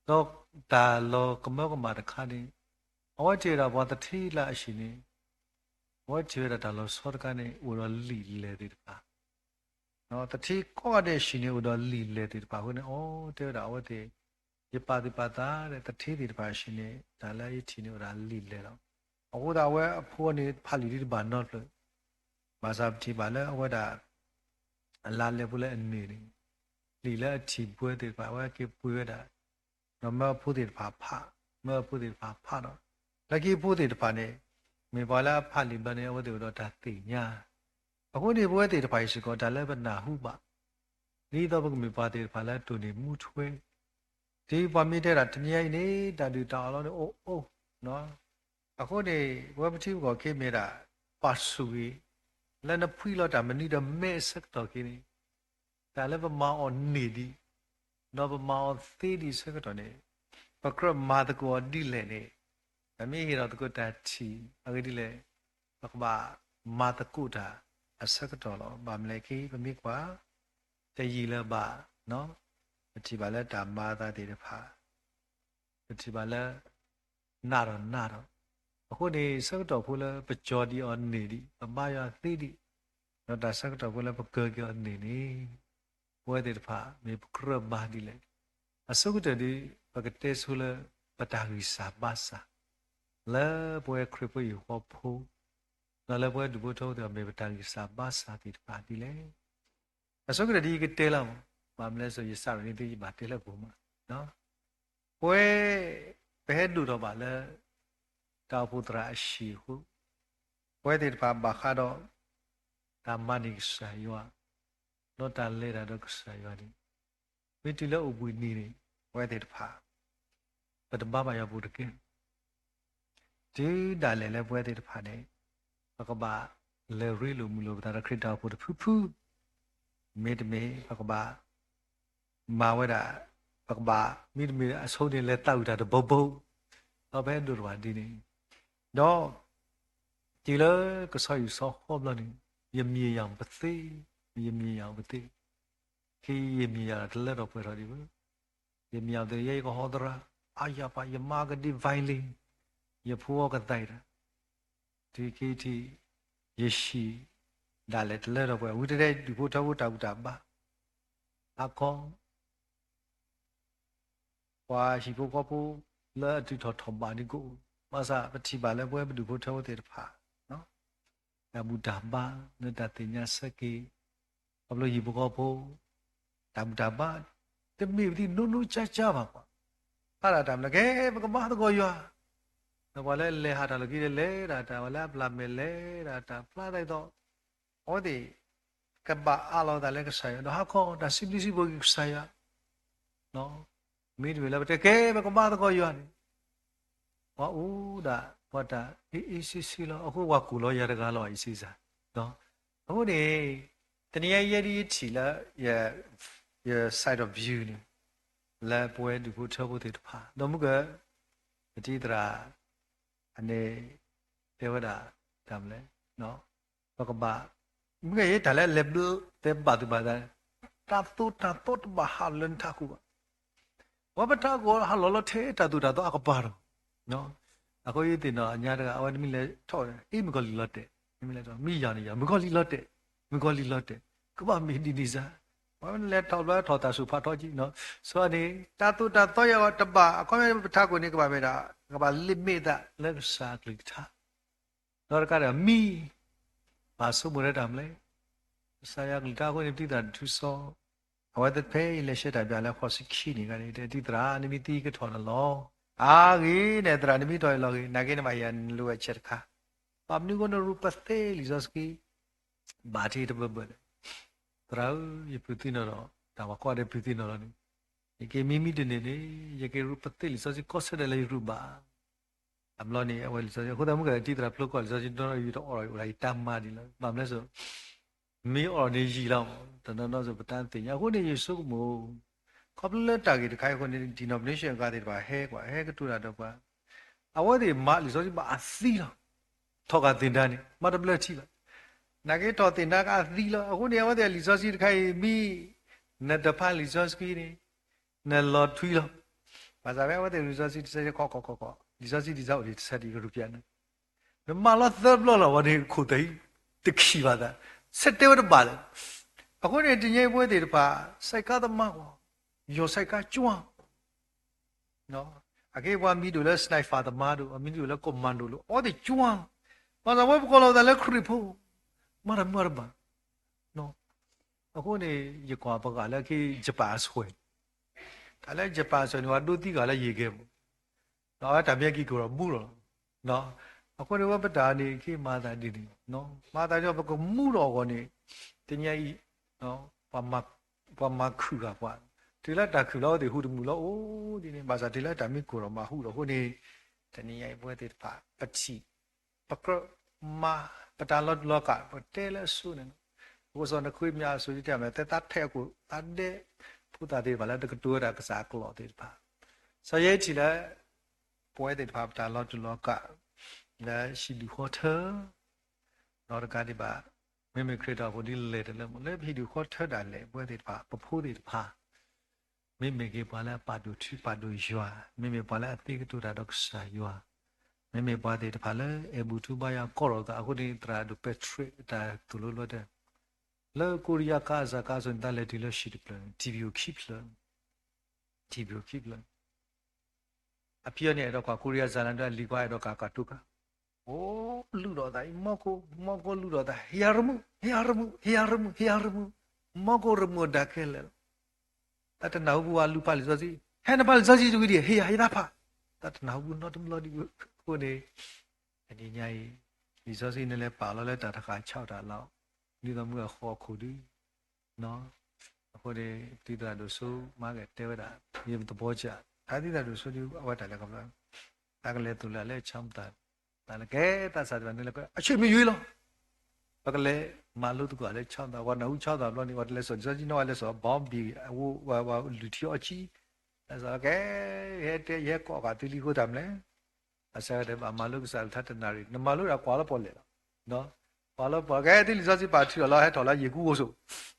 ဒီးတၢ်လီၤကမၢကမၣ်တခါန့ၣ် အဝဲထံၣ်ဝဲဒၣ်ပှၤသထ့လၢအဟံၣ်န့ၣ် အဝဲထံၣ်ဝဲဒၣ်တၢ်လီၤဆီတခါန့ၣ် အိၣ်ဒီးလံာ်လဲၢ်သ့ၣ်တဖၣ်, သထ့ကိးဂၤဒဲးအဟံၣ်န့ၣ် အိၣ်ဒီးလံာ်လဲၢ်သ့ၣ်တဖၣ်အဃိန့ၣ် အီ တဲဝဲဒၣ်အဝဲသ့ၣ် ယပာ်သူၣ်ပာ်သးဒီး သထ့သ့ၣ်တဖၣ်အဟံၣ်န့ၣ် တၢ်လၢယထံၣ်န့ၣ်အိၣ်ဒီးလံာ်လဲၢ်လီၤ. အဃိသတးအဝဲအဖိန့ၣ် ဖးလံာ်ဒ်တဘၣ်နီတဖျၢၣ်, ဘၣ်ဆၣ်ပထံၣ်ဘၣ်လၢအဝဲဒၣ် အလါလဲဖိလၢအန့ၢ်န့ၣ် လံာ်လၢအထံၣ်ပှဲၤသ့ၣ်တဖၣ် အဝဲက့ၤပှ့ၤဝဲဒၣ် ဒီးမၢအဖိသ့ၣ်တဖၣ်ဖး, မၢအဖိသ့ၣ်တဖၣ်ဖးဒီး လၢခံအဖိသ့ၣ်တဖၣ်န့ၣ် မ့ၢ်ပှၤလၢအဖးလံာ်ဘျီန့ၣ် အဝဲသ့ၣ်အိၣ်ဒီးတၢ်သ့ၣ်ညါ, အဃိန့ၣ် ပဝဲသ့ၣ်တဖၣ်အံၤစ့ၢ်ကီး တၢ်လၢပနၢ်ဟူဘၣ် ဒ်သိးပကမ့ၢ်ပှၤသ့ၣ်တဖၣ်လၢအတိၢ်န့ၢ်မူထွဲ, ဒ်ပှၤမ့ၢ်တဲဒၣ်တနံၤအံၤန့ၣ် တၢ်ဒုၣ်တၢ်အီၣ်လီၤန့ၣ်အိၣ်အိၣ်, အဃိန့ၣ် ပဝဲပထံပကီၢ်ခ့မ့ၢ်ဒၣ် ပာ်ဆူၣ်ဂ့ၤ လၢနဖှံလီၤတၢ်မနုၤဒီးမဲအဆၢကတီၢ်ခ့န့ၣ် တၢ်လၢပမၤအီၤန့ၢ်ဒံး ဒီးပမၤအီၤသ့ဒံးဆၢကတီၢ်န့ၣ် ပကြၢးမၤသကိးအီၤဒ်လဲၣ်န့ၣ် ပမ့ၢ်ဟ့ၣ်ထီၣ်သကိးတၢ်ထံၣ်အဂ့ၢ်ဒ်လဲၣ်, ပကဘၣ်မၤသကိးတၢ်အဆၢကတီၢ်လီၤ. ဘၣ်မနုၤလဲၣ် ခဲအံၤပမ့ၢ်ကွၢ် တယံာ်လၢၤဘၣ် ပထံၣ်ဘၣ်လၢတၢ်မၤအသးသ့ၣ်တဖၣ် ပထံၣ်ဘၣ်လၢ နးထီၣ်နးထီၣ်, အဃိန့ၣ် ဆၢကတီၢ်ဖိလၢပကၠီၤဒံးအီၤန့ၢ်ဒံး ပဘါယွၤသ့ဒံး, ဒီးတၢ်ဆၢကတီၢ်ဖိလၢပကၢၤက့ၤအီၤန့ၢ်န့ၣ် ပဝဲသ့ၣ်တဖၣ်မ့ၢ်ပကြၢးမၤဒ်လဲၣ်. အဆိကတၢၢ်ဒ် ပကတဲဆိလၢ ပတၢ်ဂံၢ်စၢ်ဘါစၢ် လၢပဝဲခရံာ်ဖိဟံၣ်ဖိဃီဖိ ဒီးလၢပဝဲဒူၣ်ဖိထၢဖိသ့ၣ်တဖၣ် မ့ၢ်ပတၢ်ဂံၢ်စၢ်ဘါစၢ်သ့ၣ်တဖၣ်ဒ်လဲၣ်. အဆိကတၢၢ်ဒ်ယကတဲလီၤမး, ဘၣ်မနုၤလဲၣ် ယစးထီၣ်န့ၣ် ယဘၣ်တဲလၢပူၤမး, ပဝဲ ပဟဲဒိၣ်ထီၣ်ဘၣ်လၢ တၢ်အိၣ်ဖှိၣ်သရၣ်အဟံၣ်အဃိ, ပဝဲသ့ၣ်တဖၣ်ဘၣ်ဃးဒီး တၢ်မၤန့ၢ်ကစၢ်ယွၤ ဒီးတၢ်လဲၤတၢ်ဒီးကစၢ်ယွၤန့ၣ် မ့ၢ်တုၤလၢအိၣ်ဘှံးနံၤန့ၣ် ပဝဲသ့ၣ်တဖၣ် ပတဘါဘၣ်ယွၤပူၤတက့ၢ်. တုၤဒၣ်လဲာ်လၢပဝဲသ့ၣ်တဖၣ်န့ၣ် ပကဘၣ်လဲၤရ့လိာ်မုာ်လိာ်ပသးဒီးခရံာ်တၢ်အိၣ်ဖှိၣ်တဖုဖု မ့တမ့ၢ် ပကဘၣ်မၤဝဲဒၣ် ပကဘၣ် မ့တမ့ၢ်အဆိန့ၣ် လဲၤသးဝံၣ်တၢ်တဘိဘိ, ဒီးပဟဲဒိၣ်တဘၣ်ဒ်န့ၣ်, ဒီး တုၤလၢကစၢ်ယွၤစီၤဟီၣ်ဘျီန့ၣ်, ယမြင်ရာပသ့, ယမြင်ရာပသ့, ကယမြင်ရာတလၢထီၣ်ပှဲၤထီၣ်ဒံးဘၣ်, ယမြင်ရာပသ့, ယဲယကဟီသရၣ်, အါယၤပှၤ ယမါကဒ့ violin, ယဖိအီၤကသးအံၤတၢ် ထံခံထံ, ယဟံၣ်ဒၣ်လဲာ်တလၢထီၣ်ပှဲၤ, ဝံၤတဒဲဒုးဖိထၢဖိတၢ်ဘူၣ်တၢ်ဘါ, ဟါခီ ပှၤဟံၣ်ဖိဃီဖိလၢအတုၤထီၣ်ထီၣ်ဘးဒ်ကအိၣ်, ဘၣ်ဆၣ်ပထံၣ်ဘၣ်လၢပဝဲပဒုးဖိထၢဖိသ့ၣ်တဖၣ် တၢ်ဘူၣ်တၢ်ဘါ လၢတၢ်သ့ၣ်ညါဆၢက့ၤ, ခီဖျိဟံၣ်ဖိဃီဖိ တၢ်ဘူၣ်တၢ်ဘါ တမ့ၢ်ပသံနိနိကၠါကၠါဘၣ်ကွၢ်, ဖျါဒၣ်တၢ်မနုၤကဲ ပကဘါသကိးယွၤ, ဒီးပှၤလၢလဲၤဟးတၢ်လီၢ်ခံဒီးလဲၤဒၣ်တၢ်, ပှၤလၢအပျၢ်မဲာ်လဲၤဒၣ်တၢ်, ဖျါဒ်သိး အဝဲသ့ၣ် ကဘၣ်အးလီၤသးလၢကစၢ်ယွၤ, ဒီးဟါခီတၢ်စံးဘျုးစံးဖှိၣ်က့ၤကစၢ်ယွၤ, မ့တမ့ၢ်လၢပတဲကဲ ပကဘါသကိးယွၤန့ၣ် ပှၤအိၣ်ဒၣ် ပှၤတၢ်အ့ၣ်အ့စ့စ့လီၤ, အဃိပှၤကူၣ်လီၤယၤတဂၤလီၤ အံၤစ့စ့, အဃိန့ၣ် တနံၤအံၤယဲဒ်ယထံၣ်လၢ ယ side of view န့ၣ် လၢပဝဲဒုးဖိထၢဖိသ့ၣ်တဖၣ် ဒီးမုၢ်က ပတံၤသရၣ် အန့ၣ် တဲဝဲဒၣ် တၢ်မနုၤလဲၣ်, ပကဘၣ် မုၢ်ကယဲၢ်တၢ်လၢလဲၤဘျၢသဲဘၣ်သုဘၣ်သး, တၢ်သိၣ်တၢ်သီတဘၣ်ဟးလၢနထးခိၣ်ဘၣ်, ပှၤပထးခိၣ်ဟးလီၤလီၤထဲတၢ်သိၣ်တၢ်သီအကပၤဒီး, အဃိယသ့ၣ်နီၣ်အညါတဂၤ အဝဲတမံၤလဲၤထီၣ် အ့ၣ် မုၣ်ကီၤလံၢ်လီၤတဲာ်, မံၤယၤန့ၣ်ယၤ မုၣ်ကီၤလံၢ်လီၤတဲာ်, မုၣ်ကီၤလံၢ်လီၤတဲာ်, ကဘၣ်မ့ၢ်ဒ်န့ၣ်စ့ၢ်, ပှၤလဲၤထီၣ်ဘျီထီၣ်တၢ်စူၢ်ဖးထီကံ, ဆိန့ၣ် တၢ်သိၣ်တၢ်သီယၤတဘၣ်, အခီပညီပထးခိၣ်န့ၣ် ကဘၣ်မ့ၢ်ဒၣ် ကဘၣ် limit သးလၢကစၢ်အကလုၢ်ကထါ ဒီးတကးဒီးမံ, ဘၣ်ဆိကမိၣ်လၢတၢ်မနုၤလဲၣ်, ကစၢ်ယွၤကလုၢ်ကထါအဃိန့ၣ် ပတံၤသရၣ်ထူစီ, အဝဲသ့ၣ်ဖဲအံၤလဲၤရှဲတၢ်ဘၣ်လၢဃိးဆံခံန့ၣ်ဂၤန့ၣ် တဲတံၤသရၣ် နမ့ၢ်သံကထီၣ်နလီၤ, အဂ့ၤန့ၣ် သရၣ်နမ့ၢ်ထီၣ်အလီၤဂ့ၤ, နာ်က့နဘၣ်ယၤနလိၤဝဲဆဲးတခါ, ဘၣ်မနုၤအဃိနရူၢ်ပသ့လံာ်စီဆှံ ဘၣ်ထံတဘၢဘၢလဲၣ်, သရၣ်ဧၢ, ယပုၢ်သံနီၣ်ဒီး တၢ်ဝၤကွၢ်ဒီးပုၢ်သံနီၣ်လီၤန့ၣ်, ယက့ၤမံမံတန့ၢ်န့ၣ် ယက့ၤရူၢ်ပသ့လံာ်စီဆှံကီၢ်ဆၢဒၣ်လၢယရူၢ်ဘၣ် အဘျီန့ၣ် အဝဲလံာ်စီဆှံ အဃိသတးမုၢ်ကတံၤသရၣ်ဖျိကီၢ်လံာ်စီဆှံ တနီၤယတအိၣ်ဒီးယအိၣ်ဒၣ်ယတၢ်မၤဒ်လီၤ, ဘၣ်မနုၤလဲၣ်, မ့ၢ်အိၣ်န့ၣ်ယံာ်လီၤ, တနီၤနီၤစ့ၢ်ပတၢ်သ့ၣ်ညါအဃိန့ၣ် ယဆိကမိၣ်, ခီဖျိလၢတၢ်ဂ့ၢ်တခါအံၤအဃိန့ၣ် denomination အဂၤသ့ၣ်တဖၣ်ဟဲကွၢ် ဟဲကတိၤတၢ်ဒီးပှၤ, အဝဲသ့ၣ်မၤလံာ်စီဆှံဘၣ်အသံလီၤ, ထီၣ်ကၢ်သ့ၣ်ဒါန့ၣ် မၤတဘျၢထံၣ်ဘၣ်, နာ်က့ထီၣ်သ့ၣ်ဒါကအသံလီၤ, အဃိန့ၣ် အဝဲသ့ၣ်လံာ်စီဆှံတခါအံၤ မ့ၢ်နတဖးလံာ်စီဆှံန့ၣ် နလီၤထွံလီၤ, ဘၣ်ဆၣ်ဖဲအဝဲသ့ၣ်လံာ်စီဆှံတဆၢခီခီခီခီ လံာ်စီဆှံဒ်သိးအိၣ်ဒံးတဆၢဒံးကရူၢ်ပျၢ်န့ၣ်, နမၤလီၤသၢဘျီလီၤဝဲန့ၣ် ခိၣ်သၢဟံၣ် တခံးဘၣ်သး, ဆဲးတဲဝဲတဘၣ်လၢၤ, အဃိန့ၣ် တနံၤအံၤပဝဲသ့ၣ်တဖၣ် ဆိုက်ကားသမားကွၢ်, ယိၤဆိုက်ကားကွၢ် အခဲအံၤပှၤမံၤဒိၣ်လၢ sniper သမားဒိၣ်, အမံၤဒိၣ်လၢ commando ဒိၣ်, အဝဲသ့ၣ်ကွၢ်, ဘၣ်ဆၣ်ဝဲပကိးလီၤသးလၢခရံာ်ဖိ, မၤတၢ်မုၢ်တဘၣ်, အဃိန့ၣ် ယကွၢ်ပှၤလၢခံ ယပၣ်အဆွဲး, တၢ်လၢယပၣ်အဆွဲးန့ၣ် ပှၤဒိသံဂၤလၢယံၤကဲမး, ဒီးအဝဲတၢ်မ့ၢ်က့ၤကီၢ်ဒီးမူလီၤ, အဃိန့ၣ်ဝဲပတၢ်န့ၣ် က့ၤမၤသးဒ်န့ၣ်, မၤသးဒ်ပကမူဒီးအဂီၢ်န့ၣ်, တနံၤအံၤ ပှၤမၤခုၣ်ဂၤပှၤ, တုၤလၢတၢ်ခုၣ်လီၤအဝဲသ့ၣ်ဟူးတမုာ်လီၤအိၣ်ဒ်န့ၣ်, ဘၣ်ဆၣ်တုၤလၢတၢ်မ့ၢ်ကီၢ်ဒီးမၤဟူးဒီးအဃိန့ၣ်, တနံၤအံၤပဝဲသ့ၣ်တဖၣ် ပထံၣ် ပကြၢးမၤ ပတၢ်လီၤတူာ်လီၤကာ် ပတဲလၢအဆိန့ၣ်လီၤ, အဃိစီၤနဃ့မယၤအစိၤယတဲမ့ၢ် သဲသးထဲးအကိာ်သးဒဲး ဖိသၣ်သ့ၣ်တဖၣ်လၢတကတိၤဝဲဒၣ်ကစၢ်အကျိာ်သ့ၣ်တဖၣ်, စီၤယဲထံၣ်လၢ ပဝဲသ့ၣ်တဖၣ်ပတၢ်လီၤတူာ်လီၤကာ် လၢဟံၣ်ဒူၣ်ဃီထၢ ဒီးတကးဒံးဘၣ် မ့မ့ၢ်ခရံာ်တီၣ်အဃိဒ်လဲၣ်တလၢမး လၢပဟံၣ်ဒူၣ်ဃီထၢဒၣ်လဲာ် ပဝဲသ့ၣ်တဖၣ် ပဖိသ့ၣ်တဖၣ် မ့မ့ၢ်က့ၤပှၤလၢအပာ်ဒိၣ်ထံပာ်ဒိၣ်ယွၤ, မ့မ့ၢ်ပှၤလၢအသ့ကတိၤတၢ်ဒီးကစၢ်ယွၤ, မ့မ့ၢ်ပှၤသ့ၣ်တဖၣ်လၢအဲၣ်ဘူၣ်ထူဘါယွၤကီၢ်ဒီးသးအဃိန့ၣ် သရၣ်ဒိၣ်ပဲတြ့အတၢ်သိၣ်လိလီၤတဲာ်, လၢကိရံယါကါအစၢ်ကါစိၤန့ၣ် တၢ်လဲၤတုၤလၢဟံၣ်တဖျၢၣ်န့ၣ် ထံၣ်ဘၣ်ခံဖျၢၣ်, ထံၣ်ဘၣ်ခံဖျၢၣ် အဖံအီၤန့ၣ် အဲၣ်ဒိးကွၢ်ကိရံယါစၢ်လၢဒၢး အလံၤကွၢ်အဲၣ်ဒိးကွၢ်ကတိၤကါ, အိၣ်လူၢ်ဒီးသးအံၤ မီၢ်ကိၢ် မီၢ်ကိၢ်လူၢ်ဒီးသး ဟ့ၣ်ယၤရမူ ဟ့ၣ်ယၤရမူ ဟ့ၣ်ယၤရမူ ဟ့ၣ်ယၤရမူ, မီၢ်ကိၢ်ရမူအဒါခဲလၢာ်လီၤ. တၢ်တနၢ်ဟူပူၤဝဲလူၤဖးလံာ်စီဆှံ, ဟဲနဖးလံာ်စီဆှံတဝံၤဒံး ဟ့ၣ်ယၤယသးဖး, တၢ်တနၢ်ဟူပူၤနီတဘျီဒံးအဃိန့ၣ်, တနံၤညါအံၤ လံာ်စီဆှံန့ၣ်လဲၤပာ်လီၤလၢတၢ်တဃာ်ဆါတၢ်လီၤ, ဒ်သိးမုၢ်အဃီအခိၣ်ဒု အဃိန့ၣ် ပတံၤသရၣ်ဒိၣ်စိ မၤကတဲဝဲဒၣ် ယသဘီကၢ် တၢ်တံၤသရၣ်ဒိၣ်စိဒုး အဝဲတၢ်လဲၤခီဖျိ တၢ်ကလဲၤသိၣ်လၢအလဲၤဆါမတၤ တၢ်လၢကဲသးစၢ်တဖၣ်န့ၣ်လၢ အဆ့မ့ၢ်ယွၤလီၤ. ပှၤကလဲၤမၤလိသကိးလၢဆီသး, ပှၤနၢ်ဟူဆီသးဘျီန့ၣ် ပှၤတလဲၤစိာ်လံာ်စီဆှံနီၣ်ဝဲလဲၤစိာ် ဘီဘံၣ် အဝဲလုၢ်ထံအီၣ်ဆံ, လဲၤစိာ်ကဲ, ဟဲတဲ ယဟဲကိးအဂၤသုလံအဃိတၢ်မနုၤလဲၣ်, ဘၣ်ဆၣ်ဒီးဘၣ်မၤလိကစၢ်ယွၤတနၣ်ရံၣ်, နမၤလိဒီးကွၢ်လၢပီၣ်လဲၣ်လီၤ, ကွၢ်လၢပီၣ်လဲၣ် ကဲသုလံာ်စီဆှံပာ်ထုးအီၤလီၤ ဟဲထီၣ်လၢယကူအိၣ်ဆိး,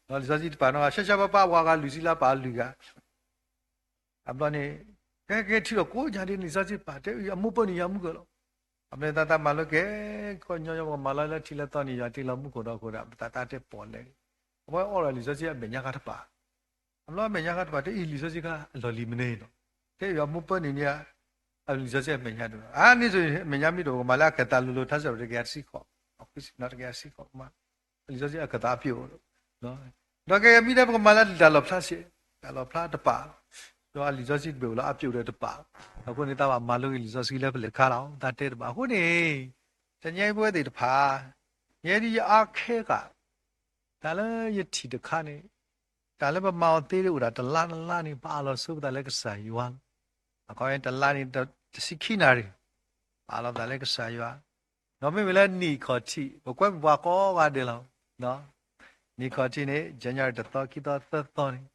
လံာ်စီဆှံတပာ်နီၣ် ရှဲရှဲပၣ်ပၣ်ပှၤဂၤလုၢ်ဆံလၢပာ်လုၢ်ဂၤ အဘျီန့ၣ် ကဲကဲထံၣ်ဒီးကိးညါဒ်န့ၣ် လံာ်စီဆှံပာ်တဲ အမိၢ်ပၢနံၤယၤမူကၢၢ်လီၤ. အဘျီန့ၣ် သးသးမၤလိကဲ, ကီၢ်ညီညီပကမၤလီၤလၢထံလၢသီန့ၣ် ယွၤတ့လီၤမူခိၣ်ဒီးအဃိဒီး ပသးသးတဲပီၣ်လဲၣ်, အဝဲအိၣ်ဒီးလံာ်စီဆှံအမဲာ်ညါခါတပာ်, အဘျီအမဲာ်ညါခါတပာ်တဲအံၤ လံာ်စီဆှံခါအလီၢ်လံၤမနုၤအံၤလီၤ. တဲအံၤအမိၢ်ပၢနံၤန့ၣ် လံာ်စီဆှံအမဲာ်ညါဒိၣ်, အါန့ၢ်စိအမဲာ်ညါမ့ၢ်ဒိၣ် ပကမၤလၢအကသးလိၤလိၤ ထါစံးပတြၢၤတကယၤတဆံဃိး, တကယၤတဆံဃိးမး, လံာ်စီဆှံအကသးအပျိၣ် ဒီးကဲမ့ၢ်တဲပကမၤလၢတၢ်လီၣ်ဖျါစ့ၢ်, တၢ်လီၣ်ဖျါတပာ်, ဒီးအလံာ်စီဆှံတဘ့ၣ်အိၣ်လၢအပျိၣ်ဒီးတပာ်, အဃိန့ၣ် သးဘၣ်မၤလိက့ၤလံာ်စီဆှံလၢပလဲၤခါလီၤ သးတဲတဘၣ်အဃိန့ၣ်, တနံၤအံၤပဝဲသ့ၣ်တဖၣ်, ယဲဒ်ယအါခဲဃာ်, တၢ်လၢယထံၣ်တခါန့ၣ်, တၢ်လၢပမၤအီၤသ့ဒ်အိၣ်ဒၣ်တလါတလါန့ၣ် ပအးလီၤဆိပသးလၢကစၢ်ယွၤလီၤ. အခီတလါန့ၣ် တဆံခံနၣ်ရံၣ်, ပအးလီၤပသးလၢကစၢ်ယွၤ, ဒီးမ့မ့ၢ်လၢနံၣ်ခီၣ်ထံး ပကွဲမုာ်ပှၤကိးဂၤဒဲးလီၤ. နံၣ်ခီၣ်ထံးန့ၣ် January တသီ ခံသီ သၢသီန့ၣ်,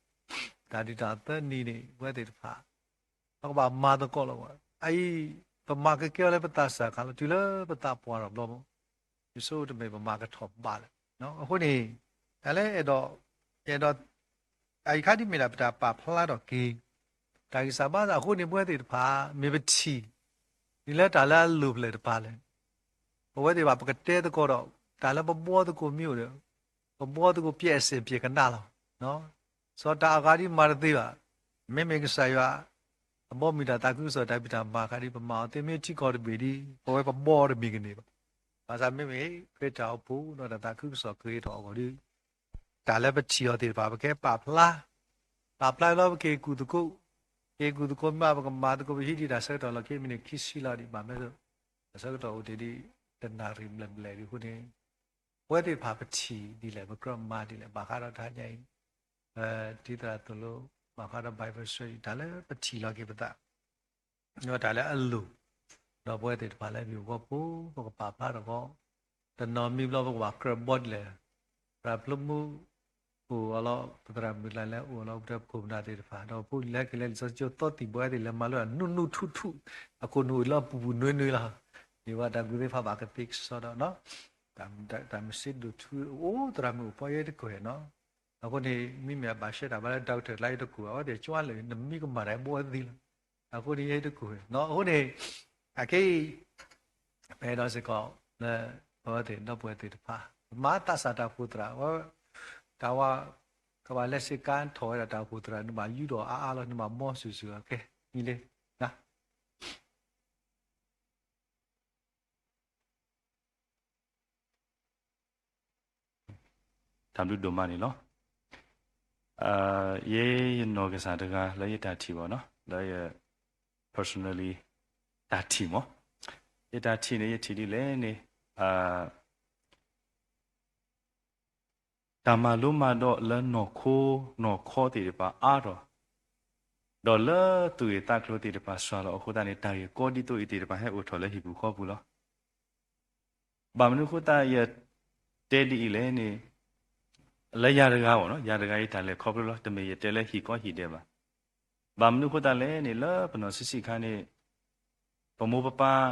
တၢ်ဒုၣ်တၢ်သၢနံၤန့ၣ် ပဝဲသ့ၣ်တဖၣ် ပကဘၣ်မၤသကိးလီၤ. အအံၤ ပမၤကကဲအီၤလၢပသးစၢ်ခါလီၤ တုၤလၢပသးပှၢ်ထီၣ်ဘျီမး, ယဆိကမိၣ်တမ့ၢ်ပမၤကထီၣ်ဘးလၢၤ. အဃိန့ၣ်, တၢ်လၢအဲၣ်ဒိး, အဲၣ်ဒိး, အအံၤခါဒ်မ့ၢ်ဒၣ်ပတၢ်ပာ်ဖျါထီၣ်က့ၤ တၢ်ဂံၢ်စၢ်ဘါစၢ်အဃိန့ၣ် ပဝဲသ့ၣ်တဖၣ် မ့ၢ်ပထံၣ် ဒ်လၢတၢ်လၢအလိၣ်ဖျဲၣ်တဖၣ်လဲၣ်, ပဝဲသ့ၣ်တဖၣ် ပကတဲသကိးဒီး တၢ်လၢပဘှီသကိးမ့ၢ်အိၣ်ဒီး ပဘှီသကိးပျဲၢ်အစ့ၣ်ပျဲၢ်ကနၣ်လီၤ. စီၤတၢ်အဂၤဒ်မၤတသ့ဘၣ်, မ့မ့ၢ်ကစၢ်ယွၤ အဘီအမုၢ်တၢ်သးခုကစီၣ်တၢ်ဖံးတၢ်မၤခါဒ်ပမၤအီၤသ့မ့ၢ်ထံကီၢ်တဘ့ၣ်ဒ် ပဝဲပဘှီတမံၤကန့ၢ်ဘၣ်. ဘၣ်ဆၣ်မ့မ့ၢ်ခရံာ်တၢ်အိၣ်ဖှိၣ်ဒီးတၢ်သးခုကစီၣ်ကရ့ထီၣ်အဂီၢ်ဒီး တၢ်လၢပထံၣ်အီၤသ့ၣ်တဖၣ် ပကဲပာ်ဖျါ, ပာ်ဖျါလီၤပက့ၤကူၣ်သကိး, က့ၤကူၣ်သကိးမ့ၢ်ဘၣ် ပကမၤသကိး ပဟံးဒံးတၢ်ဆၢကတီၢ်လီၤ ခံမံးနံးခံဆံလီၤဒံးဘၣ်မ့ၢ်, တၢ်ဆၢကတီၢ်အိၣ်တ့ၢ်ဒံး တနၣ်ရံၣ်ဘျဲၣ်ဘျဲၣ်ဒံးအဃိန့ၣ်, ပဝဲသ့ၣ်တဖၣ်ပထံၣ်ဒ်လဲၣ် ပကြၢးမၤဒ်လဲၣ် ဘၣ်ဃးဒီးတဟါညါအံၤ, ဒ်သရၣ်သိၣ်လိ ဘၣ်ဃးဒီး Bible study တၢ်လၢပထံၣ်လီၤက့ၤပသး ဒီးတၢ်လၢအလိၣ်, ဒီးပဝဲသ့ၣ်တဖၣ်လၢဟံၣ်ဖိဃီဖိ ပကပာ်ဖျါထီၣ်ကီး, တနီၤမံဘျီပကဘၣ်ကြၢးဘီဒ်လဲၣ်, သရၣ်ဖျိမူ အိၣ်အီၤလီၤ ပသရၣ်မုၣ်လၢ်လၢအိၣ်လီၤ ပတၢ်ခိၣ်ပနၢ်သ့ၣ်တဖၣ် ဒီးဖိလၢက့ၤလၢလံာ်စီဆှံကၠိသီသံၣ်ဘိသ့ၣ် လဲၤမၤလိတၢ်နူနူထူထူ, အခိၣ်နူာ်အိၣ်လီၤပူၤပူၤနွဲနွဲလီၤ, ဒ်ဝဲတၢ်ကူၣ်သ့ဖးဘၣ်ကသ့ကစီဒီး တၢ်မစ့ဒိၣ်ထူအိၣ်သရၣ်မုၣ်အိၣ်ဖီယဲတကိးနီၤ, အဃိန့ၣ် မ့မ့ၢ်အဘၣ်ရှဲတၢ်ဘၣ်လၢ doctor လၢယတကိး အဝဲသ့ၣ်ကွၢ်လၢ နမံကမၣ်တၢ်ဘိသံလီၤ, အဃိန့ၣ်ယဲတကိးနီၤ အဃိန့ၣ် အခဲအံၤ ပအဲၣ်ဒိးစ့ၢ်ကီး လၢ ပဝဲသ့ၣ်ဒီပုၢ်ဝဲၢ်သ့ၣ်တဖၣ် ပမၤသးစၢ်တၢ်အိၣ်ဖှိၣ်သရၣ်, တၢ်ဝဲ ကဘၣ်လဲၤစ့ၢ်ကီးထီၣ်ဝဲဒၣ်တၢ်အိၣ်ဖှိၣ်သရၣ် နဘၣ်ယူဒီးအါအါလီၤ နဘၣ်မီစုာ်စုာ်အကဲ မံလ့ တၢ်ဘျုးဒိၣ်မးန့ၣ်လီၤ. ယဲယနီၢ်ကစၢ်တဂၤလၢယတၢ်ထံၣ်ဘၣ်နီၤ လၢယ personally တၢ်ထံၣ်မး, ယတၢ်ထံၣ်န့ၣ် ယထံၣ်ဒ်လဲၣ်န့ၣ် တၢ်မၤလိမၤဒိးလၢနီၢ်ခိနီၢ်ခီသ့ၣ်တဖၣ်အါထီၣ်, ဒီးလၢသူၣ်ဂ့ၢ်သးကျိၤသ့ၣ်တဖၣ်စှၤလီၤအဃိသတးန့ၣ် တၢ်ဂ့ၢ်ကီဒ်သိးအံၤသ့ၣ်တဖၣ်ဟဲအိၣ်ထီၣ်လၢဟံၣ်ပူၤဃီပူၤလီၤ. ဘၣ်မနုၤအဃိသတးယတဲဒ်အံၤလဲၣ်န့ၣ်, လၢယၤတဂၤဘၣ်နီၤ ယၤတဂၤအံၤတၢ်လဲၤခီဖျိလီၤ တမ့ၢ်ယတဲလၢဟံၣ်ကီဟံၣ်ဒဲးဘၣ်. ဘၣ်မနုၤအဃိသတးလဲၣ်န့ၣ် လၢပနီၢ်ဆံးဆံးခါန့ၣ် ပမိၢ်ပပၢ်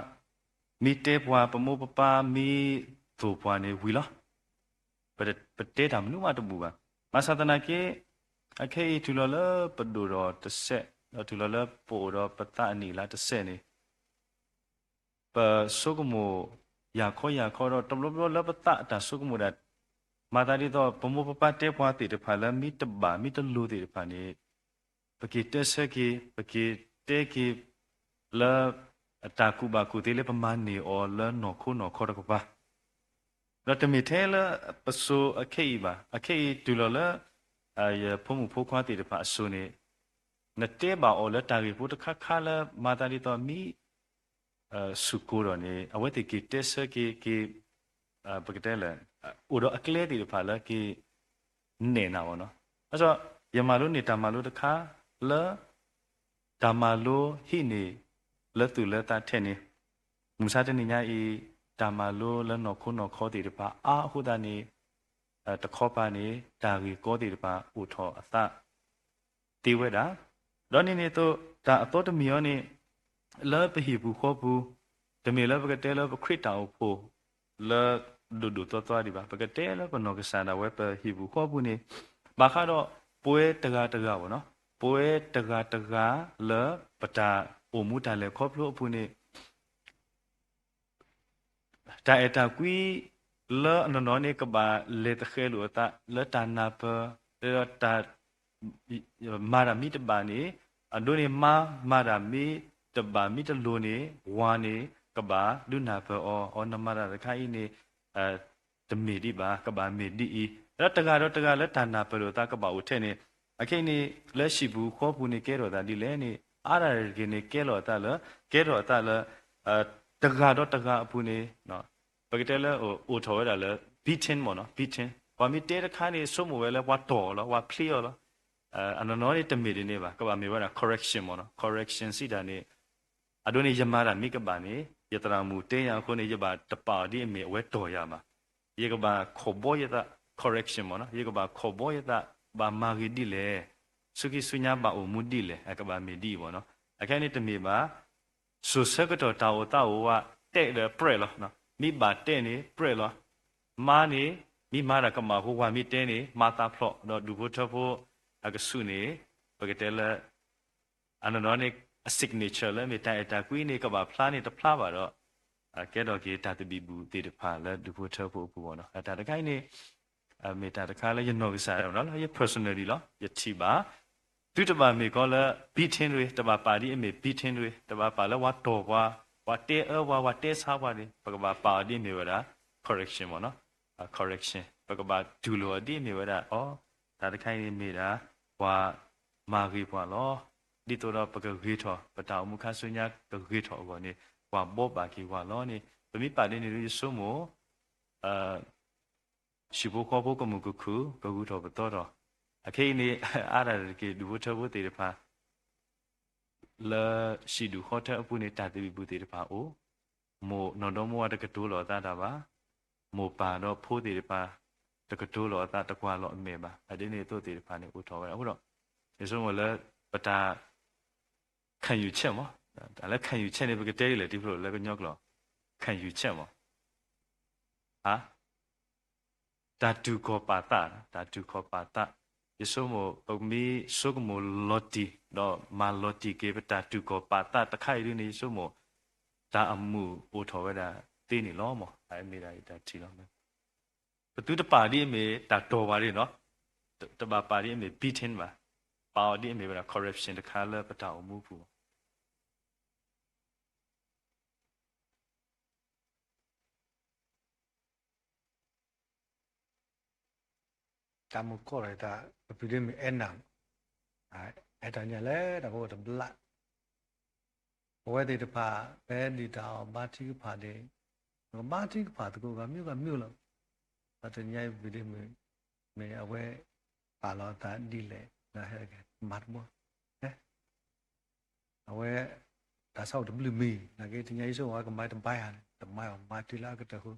မ့ၢ်တဲပှၤ ပမိၢ်ပပၢ်မ့ၢ်သိၣ်ပှၤန့ၣ်ဝံၤလီၤ. ပတဲတၢ်မနုၤမးတဘူၣ်ဘၣ်. ဘၣ်ဆၣ်သနာ်က့ အခဲအံၤတုၤလီၤလၢပဒိၣ်ဒီးတစဲး ဒီးတုၤလီၤလၢပအိၣ်ဒီးပသးအနံၣ်အလါတစဲးန့ၣ် ပဆိကမိၣ်ယၤခီယၤခီဒီး တဘျီဘျီလၢပသးအတၢ်ဆိကမိၣ်ဒၣ် မၤသးဒ်သိး ပမိၢ်ပပၢ်တဲပှၤသ့ၣ်တဖၣ်လၢမ့ၢ်တဘၣ်မ့ၢ်တလိၤသ့ၣ်တဖၣ်န့ၣ် ပက့ၤတဲဆၢက့ၤ ပက့ၤတဲက့ၤ လၢအတၢ်ကူၣ်ဘၣ်ကူၣ်သ့လၢပမၤန့ၢ်အီၤလၢနီၢ်ခိနီၢ်ခီတကပၤ ဒီးတမ့ၢ်ထဲလၢပစိၤအခဲအံၤဘၣ်. အခဲအံၤတုၤလီၤလၢ ယဖိမုၣ်ဖိခွါသ့ၣ်တဖၣ်အစိၤန့ၣ် နတဲဘၣ်အီၤလၢတၢ်ဂ့ၢ်ဖိတခါခါလၢမၤသးဒ်သိးမ့ၢ် ဆူၣ်ကိၤဒီးန့ၣ် အဝဲသ့ၣ်က့ၤတဲဆၢက့ၤ က့ၤ ပကတဲလဲၣ် အိၣ်ဒီးအကျဲသ့ၣ်တဖၣ်လၢက့ၤနဲၣ်နၤအီၤနီၤ. ဘၣ်ဆၣ် ယမၤလိန့ၢ်တၢ်မၤလိတခါလၢ တၢ်မၤလိဟံးန့ၢ်လၢသူၣ်လၢသးထဲန့ၣ် မုၢ်မဆါတနံၤညါအံၤ တၢ်မၤလိလၢနီၢ်ခိနီၢ်ခီသ့ၣ်တဖၣ်အါအဃိသတးန့ၣ် တခီပၤန့ၣ် တၢ်ဂ့ၢ်ကီသ့ၣ်တဖၣ်အိၣ်ထီၣ်အသး သ့ဝဲဒၣ်. ဒီးန့ၣ်န့ၣ်အသိး တၢ်အသီတမံၤအံၤန့ၣ် လၢပဟံၣ်ပူၤဃီပူၤ, တမ့ၢ်လၢပကတဲလၢပခရံာ်တၢ်အိၣ်ဖှိၣ် လၢဒိၣ်ဒိၣ်သွါသွါဒံးဘၣ်, ပကတဲလၢပနီၢ်ကစၢ်ဒၣ်ဝဲပဟံၣ်ပူၤဃီပူၤန့ၣ် ဘၣ်ဃးဒီးပဝဲတဂၤတဂၤဘၣ်နီၤ, ပဝဲတဂၤတဂၤလၢပတၢ်အိၣ်မူတၢ်လဲၤခီဖျိအပူၤန့ၣ် တၢ်အဲၣ်တၢ်ကွံလၢအနီၢ်နီၢ်န့ၣ် ကဘၣ်လဲၤသဃဲးလိာ်အသးလၢတၢ်နၢ်ပၢၢ်, ဒီးတၢ် မၤတၢ်မ့ၢ်တဘၣ်န့ၣ် အဒိန့ၣ်မါမၤတၢ်မ့ၢ်တဘၣ်မ့ၢ်တလိၤန့ၣ် ဝၤန့ၣ် ကဘၣ်ဒုးနၢ်ပၢၢ်အီၤ, အီၤနမၤတၢ်တခါအံၤန့ၣ် တမ့ၢ်ဒံးဘၣ်, ကဘၣ်မ့ၢ်ဒ်အံၤ, ဒီးတဂၤဒီးတဂၤလၢတၢ်နၢ်ပၢၢ်လိာ်အသးကဘၣ်အိၣ်ထဲန့ၣ်, အခဲအံၤန့ၣ် လၢဟံၣ်ပူၤဃီပူၤန့ၣ် ကဲထီၣ်သးဒ်လဲၣ်န့ၣ် အါဒၣ်တဂ့ၤန့ၣ် ကဲထီၣ်အသးလၢ ကဲထီၣ်အသးလၢ တဂၤဒီးတဂၤအပူၤန့ၣ် ပကတဲလၢအိၣ်ထီၣ်ဝဲဒၣ်လၢ beaten မ့ၢ်နီၤ, beaten ပှၤမ့ၢ်တဲတခါန့ၣ် ဆိကမိၣ်ဝဲလၢပှၤတီၢ်အီၤလီၤ, ပှၤဖျ့အီၤလီၤ. အနီၢ်နီၢ်န့ၣ်တမ့ၢ်ဒ်န့ၣ်ဘၣ်, ကဘၣ်မ့ၢ်ဝဲဒၣ် correction မ့ၢ်နီၤ, correction စံးတၢ်န့ၣ် အဒိန့ၣ် ယမၤတၢ်မ့ၢ်ကဘၣ်န့ၣ် ယသရၣ်မုၣ်တဲယၤအဃိန့ၣ် ယဘၣ်တပာ်အီၤဒ်အမ့ၢ်အဝဲတီၢ်ယၤဘၣ်. ယကဘၣ်ခိးဘီယသး correction မ့ၢ်နီၤ, ယကဘၣ်ခိးဘီယသး ဘၣ်မၤဂ့ၤဒ်လဲၣ်, ဆူခံဆူညါဘၣ်အိၣ်မူဒ်လဲၣ်, အကဘၣ်မ့ၢ်ဒ်အံၤမ့ၢ်နီၤ. အခဲအံၤန့ၣ်တမ့ၢ်ဘၣ် စိၤဆၢကတီၢ်တၢ်အိၣ်သးအိၣ်ဝဲ တဲဒီးပြဲးလီၤ, မ့ၢ်ဘၣ်တဲန့ၣ် ပြဲးလီၤ. မါန့ၣ် မ့ၢ်မၤတၢ်ကမၣ်အဃိ ဝၤမ့ၢ်တဲန့ၣ် မၤသးဖျိး, ဒီးဒူၣ်ဖိထၢဖိအကဆူးန့ၣ် ပကတဲလၢ အနီၢ်နီၢ်န့ၣ် အ signature လၢမ့ၢ်တၢ်အဲၣ်တၢ်ကွံန့ၣ် ကဘၣ်ဖျါန့ၣ်တဖျါဘၣ်ဒီး ကဲထီၣ်က့ၤတၢ်သဘံၣ်ဘုၣ်သ့ၣ်တဖၣ်လၢဒူၣ်ဖိထၢဖိအပူၤမ့ၢ်နီၤ. တၢ်တခါအံၤန့ၣ် မ့ၢ်တၢ်တခါလၢယနီၢ်ကစၢ်ဒၣ်ဝဲလီၤ, လၢယ personally လီၤ, ယထံၣ်ဘၣ် သုတဘၣ်မ့ၢ်ကီးလၢ beaten တဂ့ၤ, တဘၣ်ပာ်ဒ်အမ့ၢ် beaten တဂ့ၤ, တဘၣ်ပာ်လၢပှၤတီၢ်ပှၤ, ပှၤတဲအၢပှၤ, ပှၤတဲဆါပှၤန့ၣ် ပကဘၣ်ပာ်အီၤဒ်အမ့ၢ်ဝဲဒၣ် correction မ့ၢ်နီၤ, correction ပကဘၣ်တူၢ်လိာ်အီၤဒ်အမ့ၢ်ဝဲဒၣ် အီ တၢ်တခါအံၤန့ၣ်မ့ၢ်ဒၣ် ပှၤမၤဂ့ၤပှၤလီၤ. ဒ်သိးဒီးပကဂ့ၤထီၣ် ပတၢ်အိၣ်မူခါဆူညါကဂ့ၤထီၣ်အဂီၢ်န့ၣ် ပှၤဘှီဘၣ်က့ၤပှၤလီၤန့ၣ် ပမ့ၢ်ပာ်ဒ်န့ၣ်ဒီး ယဆိကမိၣ် ဟံၣ်ဖိဃီဖိကမုာ်ကခုၣ် ကဂုာ်ထီၣ်ပသီထီၣ်, အခဲအံၤန့ၣ် အါဒၣ်တက့ၢ် ဒူၣ်ဖိထၢဖိသ့ၣ်တဖၣ် လၢဟံၣ်ဒူၣ်ဃီထၢအပူၤန့ၣ် တၢ်သဘံၣ်ဘုၣ်သ့ၣ်တဖၣ်အိၣ်, မိၢ်နီၢ်ဒီမါဝၤတကတိၤလီၤအသးတၢ်ဘၣ်, မိၢ်ပၢ်ဒီးဖိသ့ၣ်တဖၣ် တကတိၤလီၤအသး တကွၢ်လီၤအမဲာ်ဘၣ်, အဒ်န့ၣ်အသိးသ့ၣ်တဖၣ်န့ၣ် အိၣ်ထီၣ်ဝဲဒၣ်အဃိဒီး ယဆိကမိၣ်လၢ ပတၢ် ခံယူချက် မး, တၢ်လၢ ခံယူချက် န့ၣ် ပကတဲဒ်လဲၣ် တံၤဖျိလၢကညီကျိာ် ခံယူချက် မး, ဟါ တၢ်တူၢ်ကီၢ်ပာ်သး, တၢ်တူၢ်ကီၢ်ပာ်သး, ယဆိကမိၣ် ပမ့ၢ်ဆိကမိၣ်လီၤတံၢ် ဒီးမၤလီၤတံၢ်က့ၤ ပတၢ်တူၢ်ကီၢ်ပာ်သးတခါအံၤဒ်န့ၣ် ယဆိကမိၣ် တၢ်အမုာ်အိၣ်ထီၣ်ဝဲဒၣ်သ့န့ၣ်လီၤ မး, အမ့ၢ်ဒၣ်ယတၢ်ထံၣ်လီၤ. ပသုတပာ်ဒ်အမ့ၢ်တၢ်တီၢ်ပှၤဒ်န့ၣ်နီၤ, တဘၣ်ပာ်ဒ်အမ့ၢ် beaten ဘၣ်, ပာ်အီၤဒ်အမ့ၢ်ဝဲဒၣ် correction တခါလၢပတၢ်အိၣ်မူပူၤ တၢ်မုၢ်ကီၢ်ဒီးတၢ် ပပှ့ၤဒ်မ့ၢ်အဲၣ်နၤ, အဲၣ်တၢ်ညါလဲၣ် တၢ်ကအိၣ်တဘျၣ်, ပဝဲသ့ၣ်တဖၣ် ပဟဲဒုၣ်တၢ်အီၣ်ဘါထုကဖၣ်ဒီး ပကဘါထုကဖၣ်သကိးဂၤမ့ၢ်ဂၤမ့ၢ်လီၤ, ဒီးတနံၤညါအံၤပပှ့ၤဒ်မ့ၢ် မ့ၢ်အဝဲပာ်လီၤအသးဒ်လဲၣ် နဟဲကမၤတဘီ အဝဲ တၢ်ဆါအိၣ်တဘျုးမံၤ နာ်က့ တနံၤညါအံၤ ဆိကမိၣ်ဝဲကမၤတဘါယၤန့ၣ် တမၤအီၤ မၤတုၤလၢအကတၢၢ်ဃိ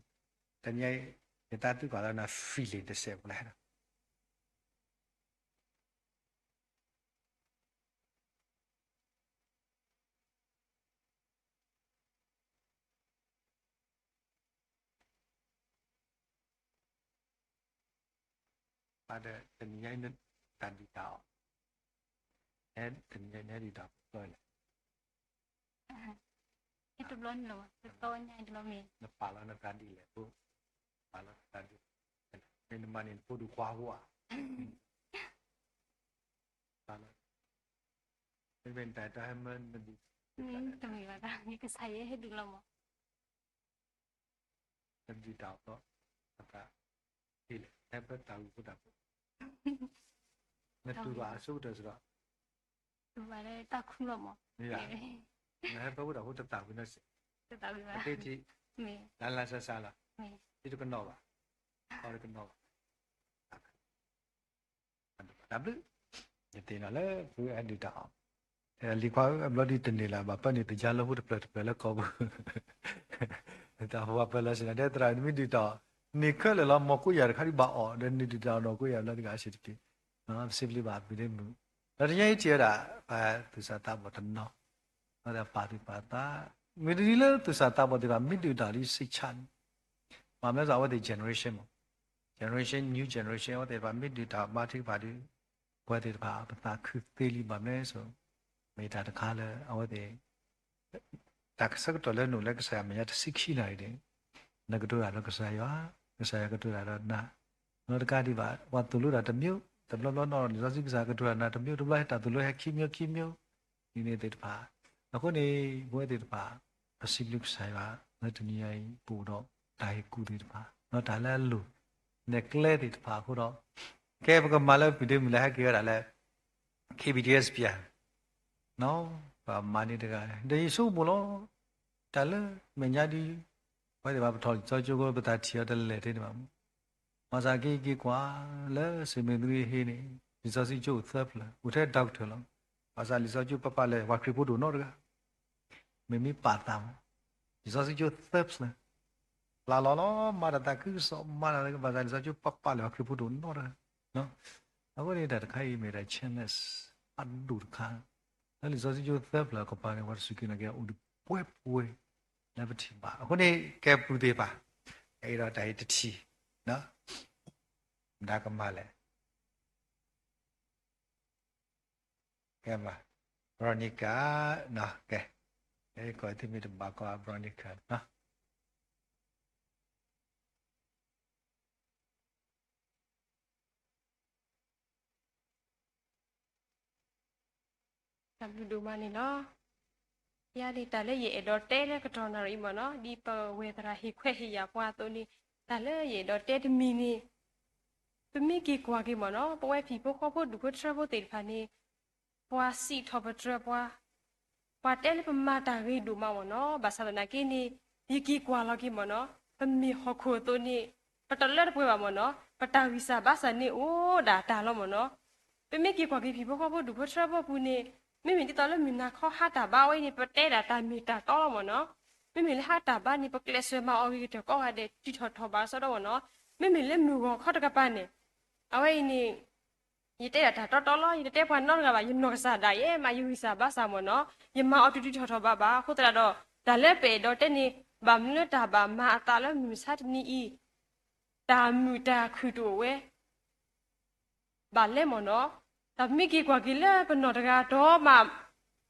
တနံၤညါအံၤ ယတၢ်သံကွၢ်လၢန feeling တစဲးဖိလၢဟဲဒီး ဘၣ်ဒီး တနံၤညါအံၤ တၢ်ဒုၣ်တၢ်အီၣ် တနံၤညါအံၤနတၢ်ဒုၣ်တၢ်အီၣ် တဘျီန့ၣ်လီၤ တဘျီညါအံၤတဘျီမ့ၢ် နပာ်လီၤနသးဒ်လဲၣ်ဖိ ပာ်လီၤနသးဒ်လဲၣ် မ့ၢ်နမၤန့ၣ်နဖိဒုးကွၢ်ဝဲ ပာ်လီၤ မ့မ့ၢ်နတၢ်တၢ်ဟဲမၢနဒုး တမ့ၢ်ဘၣ်တၢ် မ့ၢ်ကစၢ်ယဲဟဲဒုးလီၤမး နဒုၣ်တၢ်အီၣ် အသး ဒ်လဲၣ် ဟဲဖဲတၢ်ဂုၢ်ဖိတၢ်ဖိ နတူၢ်ဘၣ်အဆိကတၢၢ်စ့ၢ်ကီး တူၢ်ဘၣ်လၢတၢ်ခူလီၤမး မ့ၢ်ဒၣ် နဟဲဖဲဖိတၢ်ဖိတသးဝံၤနီၢ်စ့ၢ် တသးဝံၤဘၣ် အသ့ထံ လၢ်လၢ်ဆါဆါလီၤ ထံတကနီၣ်ဘၣ် အီတကနီၣ်ဘၣ် တၢ်ဘျုး ယသ့ၣ်နီၣ်လၢ ဖုအဲၣ်ဒုးတၢ်အီၣ် လံၤခွါဧၢ အဘျီဒုးတန့ၢ်လၢၤ ဘၣ်ပၢၢ်န့ၣ် တယါလၢဟူတဖျၢၣ်တဖျၢၣ်လၢကီၢ်ပူၤ ပှၤပၢလီၤစ့ၢ်ကီး တဲသရၣ် နမ့ၢ်ဒုၣ်တၢ်အီၣ် န့ၢ်ခဲလၢာ်လီၤ မ်ကိးယၤတခါဒုးဘၣ်အီၣ် ဒီးနဒုၣ်တၢ်အီၣ်နီၢ်ကိးယၤလၢတဂၤအဆံးတက့ၢ်, ပစံးဘျုးဘၣ်ပုၢ်ဒ့မုၣ်, ဒီးတနံၤအံၤထံၣ်ဝဲဒၣ် ပှၤသူၣ်စၢ်သးဘီၣ်တနီၤ, ဒီးပာ်သူၣ်ပာ်သး, မ့ၢ်တနံၤလၢသူၣ်စၢ်သးဘီၣ်သ့ၣ်တဖၣ် မ့ၢ်ဒုၣ်တၢ်လံစံးဆၣ်န့ၣ်, ဘၣ်မနုၤအဃိ အဝဲသ့ၣ် generation မး, generation, new generation အဝဲသ့ၣ်တဖၣ် မ့ၢ်ဒုၣ်တၢ်ဘါထုကဖၣ်ဒီး ပဝဲသ့ၣ်တဖၣ် ပသးခုသ့လံ ဘၣ်မနုၤအဃိ မ့ၢ်တၢ်တခါလၢအဝဲသ့ၣ် တၢ်ဆၢကတီၢ်လၢနအိၣ်လၢကစၢ်ယွၤမဲာ်ညါတဆံခံနၣ်ရံၣ်န့ၣ်, နကတိၤတၢ်ဒီးကစၢ်ယွၤ, ကစၢ်ယွၤကတိၤတၢ်ဒီးနၤ, နီတကးဒံးဘၣ် ပှၤသိၣ်လိတၢ်တမံၤ, တဘျီဘျီနီၢ် လံာ်စီဆှံကစၢ်ကတိၤတၢ်နၤတမံၤ, တဘျီဟဲတၢ်သိၣ်လိဟဲခံမံၤခံမံၤ, ဒ်န့ၣ်သ့ၣ်တဖၣ်, အဃိန့ၣ် ပဝဲသ့ၣ်တဖၣ် ပစံးဘျုးကစၢ်ယွၤ လၢတနံၤညါအံၤ ပအိၣ်ဒီးတၢ်ဟ့ၣ်ကူၣ်သ့ၣ်တဖၣ် ဒီးတၢ်လၢအလိၤ နဲၣ်ကျဲသ့ၣ်တဖၣ်အဃိဒီး, ကဲပကမၤလၢပုၢ်ဒ့မုၣ်လၢဟဲက့ၤဝဲဒၣ်လၢ K B D S ပၠး ပမၤန့ၢ်တဂၤ, ဒီးယဆိကမိၣ်လီၤ, တၢ်လၢမဲာ်ညါဒ် ပဝဲသ့ၣ်တဖၣ်ပထီၣ်လံာ်စီဆှံကၠိ ပသးထံၣ်အီၤတလဲၤထဲန့ၣ်ဘၣ်မး, ဘၣ်ဆၣ်က့ၤက့ၤကွၢ်လၢ စံးမ့ၢ်သရံဟ့န့ၣ် လံာ်စီဆှံကၠိအိၣ်သၢဖျၢၣ် အိၣ်ထဲ doctor လီၤ, ဘၣ်ဆၣ်လံာ်စီဆှံကၠိပာ်ပာ်လၢပှၤခရံာ်ဖိတအိၣ်နီတဂၤ မ့မ့ၢ်ပာ်သးမး, လံာ်စီဆှံကၠိသၢဖျၢၣ်, ပျၢ်လီၤလီၤ မၤတၢ်သးခုကစီၣ် မၤတၢ်သးခု ဘၣ်ဆၣ်လံာ်စီဆှံကၠိပာ်ပာ်လၢပှၤခရံာ်ဖိတအိၣ်နီတဂၤ, အဃိန့ၣ် တၢ်တခါအံၤမ့ၢ်တၢ် challenge အဒိၣ်တခါ, လၢလံာ်စီဆှံကၠိသၢဖျၢၣ်ကပၤန့ၣ် ပှၤတစူၢ်က့ၤနာ်က့ၤအိၣ်ဒံးပှဲၤပှဲၤ လၢပထံၣ်ဘၣ်, အဃိန့ၣ် ကဲပုၢ်သ့ၣ်တဖၣ်, အဲၣ်ဒိးတၢ်အံၤတထံၣ်, မတၤကမၤလဲၣ် ကဲမး, Veronica, ကဲ, ကီၢ်သုမ့ၢ်တဘၣ်ကီး Veronica နီၤ. တၢ်ဘျုးဒိၣ်မးန့ၣ်လီၤ. ယၤန့ၣ် တၢ်လၢယအဲၣ်ဒိးတဲလၢကတီၢ်နၣ်ရံၣ်အံၤမ့ၢ်နီၤ, ဒ်ပဝဲသရၣ်ဟ့ၣ်ခွဲးဟ့ၣ်ယာ်ပှၤအသိးန့ၣ်, တၢ်လၢယအဲၣ်ဒိးတဲတမံၤန့ၣ်, ပမ့ၢ်က့ၤကွၢ်က့ၤမ့ၢ်နီၤ, ပဝဲဖံးဖိဃီဖိဒူၣ်ဖိထၢဖိသ့ၣ်တဖၣ်န့ၣ်, ပှၤစံးထီၣ်ပတြၢၤပှၤ ပှၤတဲလၢပမၤတၢ်ဂ့ၤဒိၣ်မးမ့ၢ်နီၤ, ဘၣ်ဆၣ်သနာ်က့န့ၣ်, ယက့ၤကွၢ်လီၤက့ၤမ့ၢ်နီၤ, ပမ့ၢ်ဟီၣ်ခိၣ်အသိးန့ၣ်, ပတလၢတပှဲၤဘၣ်မ့ၢ်နီၤ, ပတၢ်ဂံၢ်စၢ်ဘါစၢ်န့ၣ်အိၣ်ဒၣ်တၢ်လီၤမ့ၢ်နီၤ. ပမ့ၢ်က့ၤကွၢ်က့ၤဖံးဖိဃီဖိဒူၣ်ဖိထၢဖိအပူၤန့ၣ်, မ့မ့ၢ်ဒ်သိးလၢမုၢ်နၤခီဟါတၢ်ဘါဝဲအံၤန့ၣ် ပတဲဒၣ်တၢ်မ့ၢ်တၢ်တီလီၤမ့ၢ်နီၤ. မ့မ့ၢ်လၢဟါတၢ်ဘါန့ၣ် ပကျဲးစၢးမၤအီၤဂ့ၤကတၢၢ်ကိးဂၤဒဲး တုၤထီၣ်ထီၣ်ဘးအစီဒီမ့ၢ်နီၤ. မ့မ့ၢ်လၢမုၢ်ဂီၤခီတကပၤန့ၣ်, အဝဲအံၤန့ၣ် ယတဲဒၣ်တၢ်တီတီလီၤ, ယတတဲပှၤနီတဂၤဘၣ်, ယနီၢ်ကစၢ်ဒၣ်ယဲမး ယဂံၢ်စၢ်ဘါစၢ်မ့ၢ်နီၤ, ယမၤအီၤတုၤတုၤထီၣ်ထီၣ်ဘးဘၣ်. အဃိသတးဒီး တၢ်လၢပအဲၣ်ဒိးတဲန့ၣ်, ဘၣ်မနုၤလၢတၢ်ဘၣ်မၤအသးလၢမုၢ်မဆါတနံၤအံၤ, တၢ်မုာ်တၢ်ခုၣ်တအိၣ်ဝဲ ဘၣ်လဲၣ်မ့ၢ်နီၤ, တၢ်မ့ၢ်က့ၤကွၢ်က့ၤလၢပနီၢ်တဂၤဒီးမး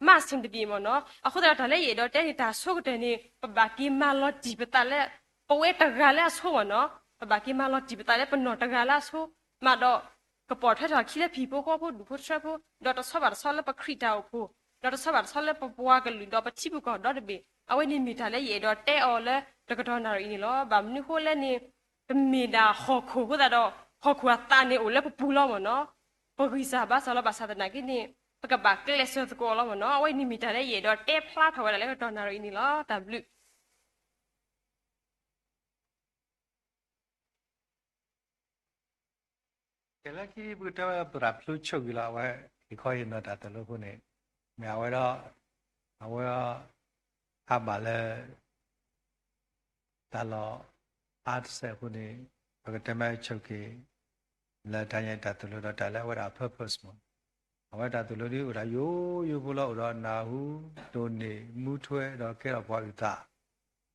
မးဆ့ၣ်တက့ၢ်မ့ၢ်နီၤ. အဃိသတးဒီး တၢ်လၢယအဲၣ်ဒိးတဲန့ၣ် တၢ်ဆိကတၢၢ်န့ၣ် ပဘၣ်က့ၤမၤလီၤတံၢ်ပသးလၢ ပဝဲတဂၤလၢအဆိမ့ၢ်နီၤ, ပဘၣ်က့ၤမၤလီၤတံၢ်ပသးလၢပနီၢ်တဂၤလၢအဆိ, မးဒီး ကပိာ်ထွဲထီၣ်ခံလၢဖံးဖိဃီဖိဒူၣ်ဖိထၢဖိ, ဒီးတဆီဘၣ်တဆီလၢပခရံာ်တၢ်အိၣ်ဖှိၣ်, ဒီးတဆီဘၣ်တဆီလၢပပှၤကလုာ်ဒီးပထံပကီၢ်ဒီတဘ့ၣ်, အဝဲန့ၣ်မ့ၢ်တၢ်လၢယအဲၣ်ဒိးတဲအီၤလၢတကတီၢ်နၣ်ရံၣ်အံၤန့ၣ်လီၤ. ဘၣ်မနုၤဃိလဲၣ်န့ၣ်, ပမ့ၢ်ဒၣ်ဟီၣ်ခိၣ်အဃိသတးဒီး ဟီၣ်ခိၣ်အသးန့ၣ်အိၣ်လၢပပူၤလီၤမ့ၢ်နီၤ, ပဂံၢ်စၢ်ဘါစၢ်လီၤ. ဘၣ်ဆၣ်သနာ်က့န့ၣ် ပကဘၣ်ကျဲးစၢးသကိးအီၤလီၤမ့ၢ်နီၤ. အဝဲန့ၣ်မ့ၢ်တၢ်လၢယအဲၣ်ဒိးတဲဖျါထီၣ်ဝဲဒၣ်လၢကတီၢ်နၣ်ရံၣ်အံၤန့ၣ်လီၤ. တၢ်ဘျုး ကဲလၢခံ ပကတဲဝဲသရၣ်ဖျိဆိၣ်ဂ့ၤလီၤ. အဝဲဟ့ၣ်ခီဟ့ၣ်နီၤတၢ်သိၣ်လိအဃိန့ၣ်, မ့ၢ်အဝဲဒီး အဝဲ အါဘၣ်လၢ တၢ်လီၢ်အါတစဲးအဃိန့ၣ်, ပကတဲမ့ၢ်ဆိၣ်ဂ့ၤ လၢတၢ်ညါတၢ်သိၣ်လိဒီးတၢ်လၢအဝဲဒၣ်အ purpose မ့ၢ်, အဝဲတၢ်သိၣ်လိဒ်အိၣ်ဒီးယိယိဖိလီၤ. အိၣ်ဒီးနၢ်ဟူ, ဒိးန့ၢ်, မူထွဲ ဒီးကဲထီၣ်ပှၤအုၣ်သး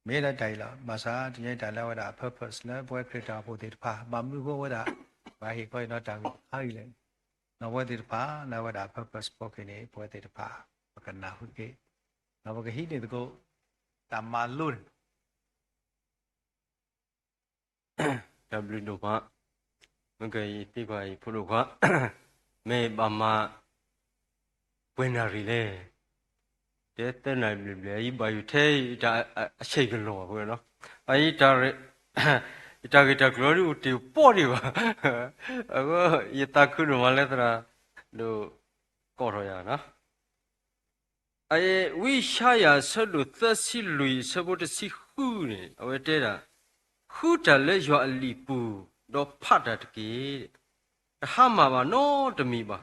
မ့ၢ်လၢတၢ်အံၤလီၤ. ဘၣ်ဆၣ်တနံၤအံၤတၢ်လၢအဝဲဒၣ်အ purpose လၢပဝဲခရံာ်တၢ်အိၣ်ဖှိၣ်သ့ၣ်တဖၣ်, ဘၣ်မနုၤအဃိဝဲဒၣ် ပှၤဟ့ၣ်ခီဟ့ၣ်နီၤတၢ်ဂ့ၢ်တခါအံၤလဲၣ်. ဒီးပဝဲသ့ၣ်တဖၣ်လၢအဝဲဒၣ်အ purpose ဖီခိၣ်န့ၣ် ပဝဲသ့ၣ်တဖၣ် ပကနၢ်ဟူက့ၤ, ဒီးပကဟံးန့ၢ်သကိး တၢ်မၤလိန့ၣ် တၢ်ဘျုးဒိၣ်မး, မ့ၢ်ကယသံကွၢ်အံၤဖိဒိၣ်ခွါ, မ့ၢ်ဘၣ်မၤ ပှဲၤနၣ်ရံၣ်လဲၣ်, တဲသၢနၣ်ရံၣ်ဘျဲၣ်ဘျဲၣ်, ယဘၣ်ယိၣ်ထဲ အဆဲးကလီၤဘၣ်ဖိနီၤ, အအံၤ ယတၢ်ဂ့ၢ်တၢ်ကျိၤဒ်အိၣ်တ့ၢ်ပီၣ်ဒံးဘၣ်, အဃိ ယသးခုဒိၣ်မးလၢသရၣ် ဒိၣ်ကိးထီၣ်ယၤနီၤ. အဝံယၡါယၤအဆၢဒိၣ်သၢဆံလွံၢ်အဆၢဖိတဆံဃုန့ၣ် အဝဲတဲဒၣ်, ဃုတၢ်လၢယွၤအလံာ်ပူၤ, ဒီးဖးတၢ်တက့ၢ်. တဟါမၢ်ဘၣ်နီတမံၤဘၣ်.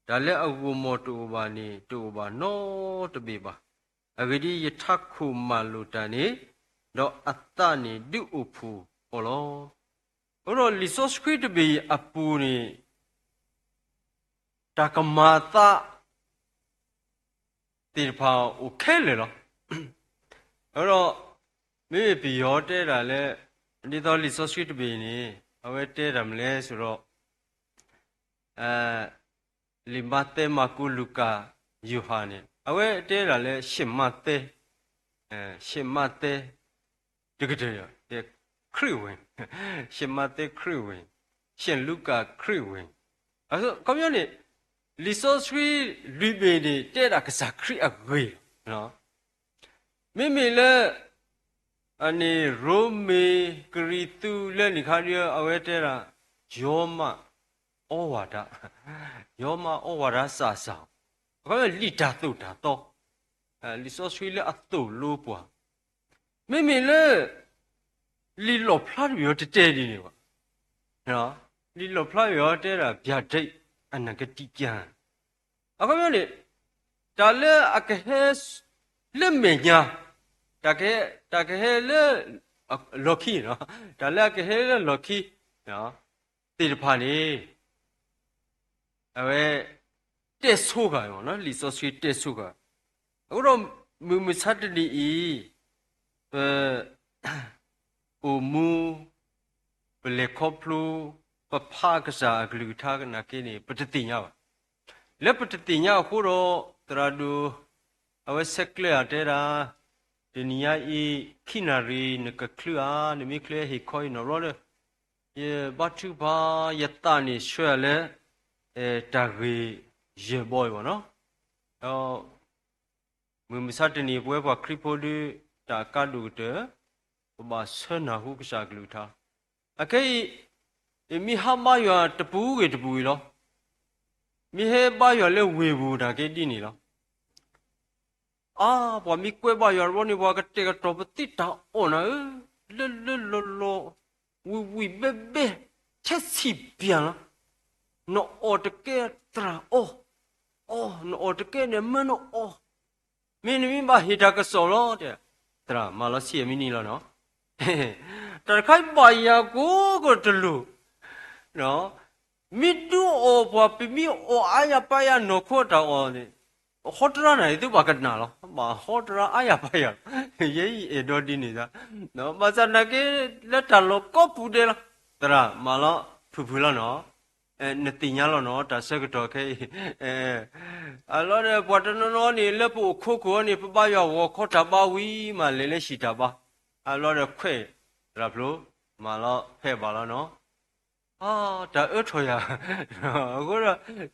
တၢ်လၢအဂိၢ်မီၢ်တအိၣ်ဘၣ်န့ၣ် တအိၣ်ဘၣ်နီတဘ့ၣ်ဘၣ်. အဂ့ၢ်ဒ်အံၤ, ယထးခိၣ်မၤလိာ်တၢ်န့ၣ် ဒီးအသးန့ၣ်ဒုးအိၣ်ဖှိၣ်အီၤလီၤ. အဃိဒီးလံာ်စီဆှံတဘ့ၣ်အပူၤန့ၣ် တၢ်ကမၤအသး သ့ၣ်တဖၣ်အိၣ်ခဲလၢာ်လီၤ. အဃိဒီး မ့မ့ၢ်ပယီၤတဲဒၣ်လၢ ဒ်သိးလံာ်စီဆှံတဘ့ၣ်န့ၣ် အဝဲတဲတၢ်မနုၤလဲၣ်ဆိုတော့ လံာ်မးသဲ မၢ်ကူး လူၤကၣ် ယိၤဟၣ်န့ၣ် အဝဲတဲဒၣ်လၢ ရှမးသဲ ရှမးသဲ တကတၢၢ် ခရံာ်ဝဲ ရှမးသဲ ခရံာ်ဝဲ ရှလူၤကၣ် ခရံာ်ဝဲ အခီပညီန့ၣ် လံာ်စီဆှံလွံၢ်ဘ့ၣ်န့ၣ် တဲဒၣ်ကစၢ်ခရံာ်အဂ့ၢ်လီၤ. မ့မ့ၢ်လၢ အန့ၣ် ရိမ့ၤ ကရံၣ်သူး လၢန့ၣ်ခါဒုး အဝဲတဲဒၣ် ရောမ ဩဝါဒ ရောမ ဩဝါဒစာစောင် အခီပညီ လံာ်တၢ်သိၣ်တၢ်သီ လံာ်စီဆှံလၢအသိၣ်လိပှၤ မ့မ့ၢ်လၢ လံာ်လီၣ်ဖျါတဘ့ၣ်အံၤတတဲဒ်န့ၣ်ဘၣ်. လံာ်လီၣ်ဖျါတဘ့ၣ်အံၤတဲဒၣ် ဗျၢဒိတ်ၣ် အနကတံၢ်ကၢ အခီပညီန့ၣ် တၢ်လၢအကဟဲ လၢမဲာ်ညါ တၢ်ကဟဲ တၢ်ကဟဲလၢ လီၢ်ခံ တၢ်လၢအကဟဲလၢလီၢ်ခံ သ့ၣ်တဖၣ်န့ၣ် အဝဲ တဲဆိဃာ် လံာ်စီဆှံတဲဆိဃာ် အဃိဒီး မုၢ်မဆါတနံၤအံၤ ပ အိၣ်မူ ပလဲၤခီဖျိ ပဖးကစၢ်အကလုၢ်ကထါနာ်က့န့ၣ် ပတသ့ၣ်ညါဘၣ်. လၢပတသ့ၣ်ညါအဃိဒီး သရၣ်ဒိၣ် အဝဲဆဲးကျၢအတဲဒၣ် တနံၤညါအံၤ ခံနၣ်ရံၣ် နကချုးဧါ နမ့ၢ်ချုးဟဲဟ့ၣ်ခီအံၤနီၤဘျီဒီး ယဘါထုကဖၣ် ယသးန့ၣ်ဆှၢလၢ တၢ်ဂ့ၢ်ယဲၢ်ဘီအံၤဘၣ်နီၤ. ဒီး မုၢ်မဆါတနံၤ ပဝဲပှၤခရံာ်ဖိဒုး တၢ်ကါဒိၣ်ကတၢၢ် ပဘၣ်ဆၢနၢ်ဟူကစၢ်အကလုၢ်ကထါ အခဲအံၤ မ့ၢ်ဟးဘါယွၤတပူၤဂ့ၤတပူၤဂ့ၤလီၤ. မ့ၢ်ဟဲဘါယွၤလၢဝ့ၢ်ပူၤတၢ်ကဲဒ်န့ၣ်လီၤ. အါ ပှၤမ့ၢ်ကွဲဘါယွၤတဘျီန့ၣ် ပှၤကတဲာ်ကတီၤပသ့တၢ်အီၣ်နၤဧၢ, လၢလၢလီၤလီၤ, ဝံၣ်ဝံၣ်ဘဲဘဲ, ထဲဆံးပၠၣ်လီၤ. နအီၣ်တကဲသရၣ်အီၣ်, အီၣ် နအီၣ်တကဲန့ၣ်မၢနအီၣ်, မ့ၢ်နမ့ၢ်ဘၣ်ဟ့ၣ်တၢ်ကစီၣ်လီၤ, သရၣ်မၤလီၤဆံးအမံၤနံၤလီၤနီၤ. တၢ်တခါဘၣ်ယၤကိးကတလိၤ မ့ၢ်ဒုးအီၣ်ပှၤ ပမ့ၢ်အီၣ်အါယၤပာ်ယၤနီၢ်ခိတၢ်အီၣ်န့ၣ်, ဟီတရါနၤ သုဘၣ်ကနၣ်လီၤ, ဘၣ်ဟီတရါအါယၤပာ်ယၤ, ယဲအံၤအဲၣ်ဒိးဒ်န့ၣ်သး, ဘၣ်ဆၣ်နာ်က့ လၢတၢ်လီၢ်ကိးပူၤဒဲးလီၤ, သရၣ်မၤလီၤဖုၣ်ဖုၣ်လီၤနီၤ, နသ့ၣ်ညါလီၤနီၤ တၢ်ဆၢကတီၢ်ခဲအံၤ, အလီၤဒီး ပှၤတနီၤနီၤန့ၣ် လၢပအိၣ်ခိခိၣ်န့ၣ် ပဘါယွၤဂီၤခီတၢ်ဘါဝံၤမး လဲၤလၢဟံၣ်တၢ်ဘါ, အလီၤဒီးခွဲး သရၣ်ဖျိ မၤလီၤဖဲးဘၣ်လီၤနီၤ တၢ်အၢထီၣ်ယၤ, အဃိ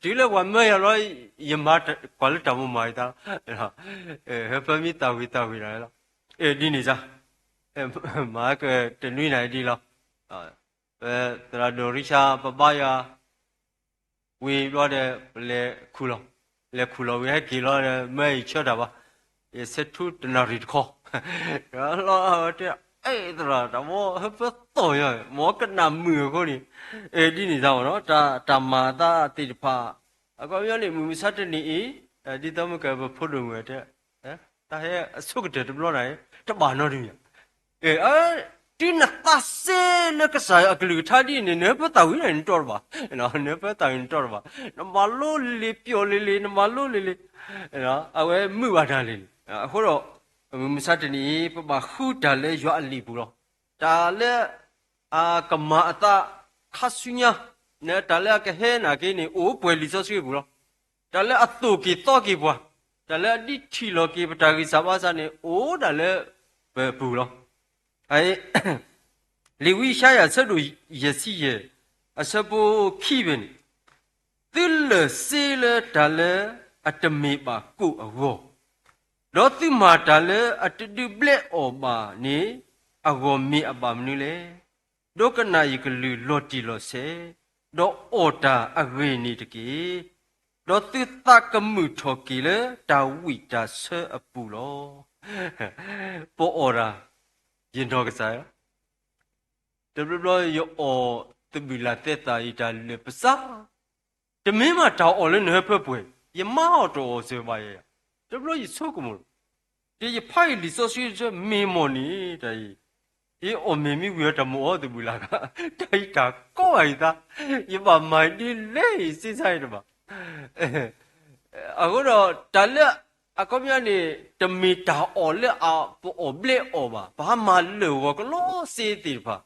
ဒီး တုၤလၢပှၤမၢယၤလီၤ, ယမၤကွၢ်လၢတၢ်မိၢ်မၤအသးလီၤ, ဟၢဖၢမ့ၢ်သၣ်ဝံၤသၣ်ဝံၤတၢ်လီၤ, ဒ်န့ၣ်စ့ၢ်, မၤကတနွံနၤဒ်လီၤ, သရၣ်ဒိၣ်ရံၡါ ပဘါယွၤ ဝံၤဘျီဒီး ပလဲၤခူၣ်လီၤ, လဲၤခူၣ်လီၤဝံၤဟဲက့ၤလီၤဒီး မၢယဆၢတၢ်ဘါ, ယဆၢထူတနၣ်ရံၣ်တခီ, လီၤအဝဲတဲ, အဲၣ်သရၣ် တၢ်မ့ၢ်ဟၢဖၢသီၣ်ယၤ, မ်ကနၣ်မုာ်အဃိန့ၣ်, ဒ်န့ၣ်သးမ့ၢ်နီၤ, တၢ်မၤအသးသ့ၣ်တဖၣ်, အခီပညီန့ၣ် မုၢ်မဆါတနံၤအံၤ, ဒ်သိးမ့ၢ်ကပဖိဒိၣ်မုၣ်တဲ တၢ်ဟဲအဆိကတၢၢ်တဘျီနၤ, တဘၣ်နီတမံၤ, တုၤနသးစဲလၢကစၢ်အကလုၢ်ကထါဒ်န့ၣ် နဟၢဖၢသၣ်ဝံၤန့ၣ်နတီတဘၣ်, နဟၢဖၢသၣ်ဝံၤနတီတဘၣ်, နမၤလိလံၤလံၤ ပျီၣ်လံၤလံၤ နမၤလိလံၤလံၤ, အဝဲမုာ်ဘၣ်တၢ်လံၤလံၤ, အဃိဒီး မုၢ်မဆါတနံၤအံၤ ပဘၣ်ဃုတၢ်လၢယွၤအလံာ်ပူၤလီၤ. တၢ်လၢ အကမၤအသးခါဆူညါ, တၢ်လၢအကဟဲနာ်က့န့ၣ် အိၣ်ပှဲၤလံာ်စီဆှံပူၤလီၤ. တၢ်လၢအသိၣ်က့ၤသီက့ၤပှၤ, တၢ်လၢအဒ်ထံၣ်လီၤက့ၤပတၢ်ဂံၢ်စၢ်ဘါစၢ်န့ၣ် အိၣ်ဒၣ်လၢပပူၤလီၤ. လံာ်ဝံယၡါယၤ အဆၢဒိၣ်ယဲၢ်ဆံယဲၢ်, အဆၢဖိခံဖဲန့ၣ်, သုလၢာ်စ့လၢတၢ်လၢအတမ့ၢ်ဘၣ်ကိၣ်အဂီၢ်, ဒီးသုမၤတၢ်လၢအတဒုးဘျဲးအီၣ်ဘၣ်န့ၣ် အဂီၢ်မ့ၢ်အဘၣ်မနုၤလဲၣ်. ဒိကနၣ်ယကလုၢ်လီၤတံၢ်လီၤဆဲး, ဒီးအီၣ်တၢ်အဂ့ၢ်န့ၣ်တက့ၢ်. ဒီးသုသးကမုာ်ထီၣ်က့ၤလၢတၢ်ဝံၣ်တၢ်ဆၢအပူၤလီၤ. ပအီၣ်တၢ်, ယနီၢ်ကစၢ်, တဘျီဘျီယအီၣ်သဘံၣ်လၢ်သဲးသး ယတၢ်လၢာ်ပစၢ်, တမ့ၢ်မးတၢ်အီၣ်လၢနဟၢဖၢပှဲၤ, ယမါအီၣ်တအီၣ်စၢၤဘၣ်ယၤ, တဘျီယဆိကမိၣ်လီၤ. တဲယဖးအံၤလံာ်စီဆှံတဆၢမ့ၢ်မီၢ်န့ၣ် တၢ်အံၤ, ယအီၣ်မ့ၤမ့ၢ်ဝံၤအီၤတၢ်မ့ၢ်အီၣ်သဘုးလၢ်ဂၤ, တၢ်အံၤတၢ်ကီဘၣ်ယသး, ယဘၣ်မၤဒ်လဲၣ်အံၤစ့ၢ်ကီးတဘၣ်. အဃိဒီးတၢ်လၢအခီပညီန့ၣ် တမ့ၢ်တၢ်အီၣ်လၢအပအီၣ်ဘျဲအီၣ်ဘၣ်, ပဟးမၤလၢာ်ဂီၤကလီစ့သ့ၣ်တဖၣ်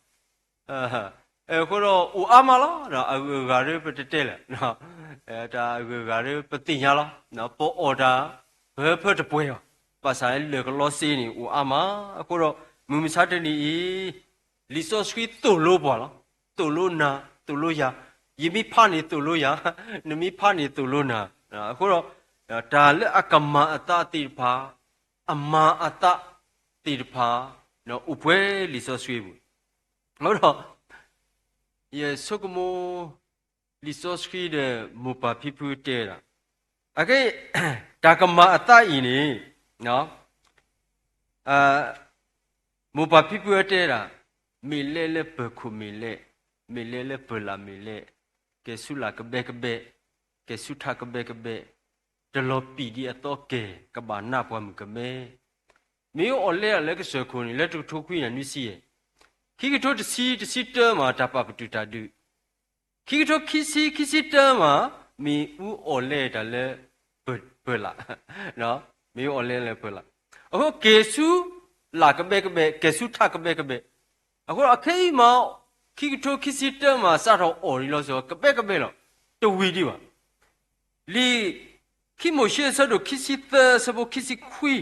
အဃိဒီးအိၣ်အါမးလီၤ. အဂုၤအဂၤဒ်ပတတဲလဲၣ်, တၢ်အဂုၤအဂၤဒ်ပသ့ၣ်ညါလီၤ. ပအီၣ်တၢ် ပဟၢဖၢတပှဲၤဘၣ်, ဘၣ်ဆၣ်လၢာ်ကလီစ့န့ၣ်အိၣ်အါမး. အဃိဒီးမုၢ်မဆါတနံၤအံၤ လံာ်စီဆှံသိၣ်လိပှၤလီၤ. သိၣ်လိနၤ, သိၣ်လိယၤ, ယမ့ၢ်ဖးန့ၣ်သိၣ်လိယၤ, နမ့ၢ်ဖးန့ၣ်သိၣ်လိနၤ. အဃိဒီး တၢ်လၢအကမၤအသးသ့ၣ်တဖၣ်, အမၤအသးသ့ၣ်တဖၣ်, အိၣ်ပှဲၤလံာ်စီဆှံပူၤ အဃိဒီး ယဆိကမိၣ် လံာ်စီဆှံဒီးမိၢ်ပၢ်ဖံဖုတဲဒၣ်, အကဲ တၢ်ကမၤအသးအံၤန့ၣ် မိၢ်ပၢ်ဖံဖုတဲဒၣ်, မ့ၢ်လဲၣ်လၢပၢၤခိၣ်မ့ၢ်လဲၣ်, မ့ၢ်လဲၣ်လၢပၢၤလၢ်မ့ၢ်လဲၣ်, ကဲဆူလၢ်ကဘဲကဘဲ, ကဲဆူထးကဘဲကဘဲ, တလီၤပံာ်ဒံးအသီကဲၤ ကဘၣ်နးပှၤမုၣ်ကမဲ မ့ၢ်အီၤလဲၣ်လၢကစၢၢ်ခိၣ်န့ၣ် လၢတကထိခွံနၣ်နွံဆံယဲၢ်, ခံကထိတဆံ တဆံတၢမး တၢ်ပာ်ပတုာ်တၢ်ဒုး, ခံကထိခံဆံ ခံဆံတၢမး မ့ၢ်အူအီၤလဲၣ်တၢ်လၢ ပၢၤလၢ်, မ့ၢ်အူအီၤလဲၣ်လၢပၢၤလၢ်, အဃိကဲၤဆူ လၢ်ကဘဲကဘဲ ကဲၤဆူထးကဘဲကဘဲ, အဃိဒီးအခဲအံၤမး ခံကထိခံဆံတၢမး စးထီၣ်အီၣ်ဒံးလီၤစ့ၢ်ကီး ကဘဲကဘဲလီၤ, တဝံၤဒံးဘၣ် လံာ်ခံမိၤၡ့အဆၢဒိၣ်ခံဆံသၢ အဆၢဖိခံဆံခွံ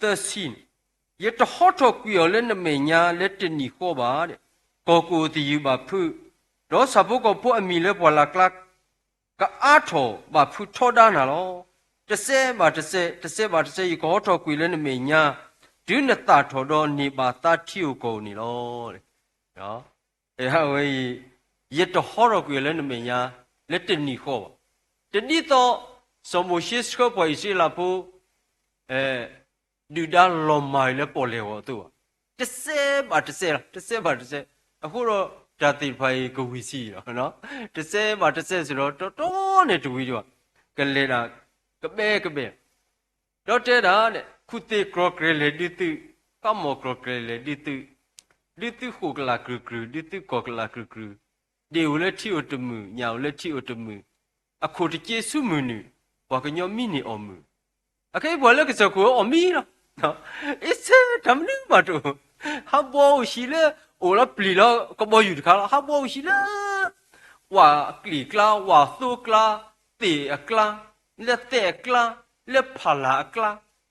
သၢဆံန့ၣ်, ယတဟီထီၣ်ကွံာ်အီၤလၢနမဲာ်ညါလၢတနံၤဃီဘၣ်, ကီၢ်ကိၣ်သယုၢ်ဘၣ်ဖုး, ဒီးဆၣ်ဖိကီၢ်ဖိအမံၤလၢပှၢ်လၢ်ကျါ ကအါထီၣ်ဘၣ်ဖုးထီဒါနၤလီၤ. တစဲးဘၣ်တစဲး, တစဲးဘၣ်တစဲး ယကဟီထီၣ်ကွံာ်လၢနမဲာ်ညါ, တုၤနသၣ်ထီၣ်ဒီးန့ၢ်ဘၣ်သါထံဧိၤကီၢ်ဧိၤန့ၣ်လီၤ. အဝဲအံၤ ယတဟီထီၣ်ကွံာ်အီၤလၢနမဲာ်ညါ လၢတနံၤဃီဘၣ်. တဒ်သိး စီၤမိၤၡ့ဆှၢပှၤအံၣ်စရ့လးဖိ ဒုၣ်ဒါလီၤမၢ်အံၤလၢပီၣ်လဲၣ်ဂီၤအသိးဘၣ်. တစဲးဘၣ်တစဲးလီၤ, တစဲးဘၣ်တစဲး, အဃိဒီးတၢ်သ့ၣ်တဖၣ်အံၤကဝံၤဆံးလီၤ. တစဲးဘၣ်တစဲးစ့ၢ်ဒီး တီတီန့ၣ်တဝံၤဒံးဘၣ်, ကလဲၤဒၣ်ကဘဲကဘဲ ဒီးတဲဒၣ်, ခူၣ်သ့ၣ်ကြီၣ်ကြဲၤလဲၤဒုးသုး, ဃါမီၣ်ကြီၣ်ကြဲၤလဲၤဒုးသုး, ဒုးသုးဃိၣ်ကလာ်ကြူၢ်ကြူၢ်, ဒုးသုးကီၢ်ကလာ်ကြူၢ်ကြူၢ်, ဒ့ၣ်အိၣ်လၢထံအိၣ်တမုာ်, ညၣ်အိၣ်လၢထံအိၣ်တမုာ်, အခိၣ်တက့ဆူမုၢ်နုာ်, ပှၤကညီမံန့ၢ်အီၣ်မုာ်, အခဲအံၤပှၤလၢကစၢၢ်ခိၣ်အီၣ်မံလီၤ. အ့စ့တၢ်မနုၤမးတအိၣ်, ဟးဘှီအိၣ်ဟံၣ်လၢ အိၣ်လီၤပျံၤလီၤကဘီယူၤတခါလီၤ, ဟးဘှီအိၣ်ဟံၣ်လၢ ဝၣ်အကျံၣ်အကျါ, ဝၣ်သိအကျါ, သ့ၣ်အကျါ, လၢသဲးအကျါ, လၢဖးလၢ်အကျါ,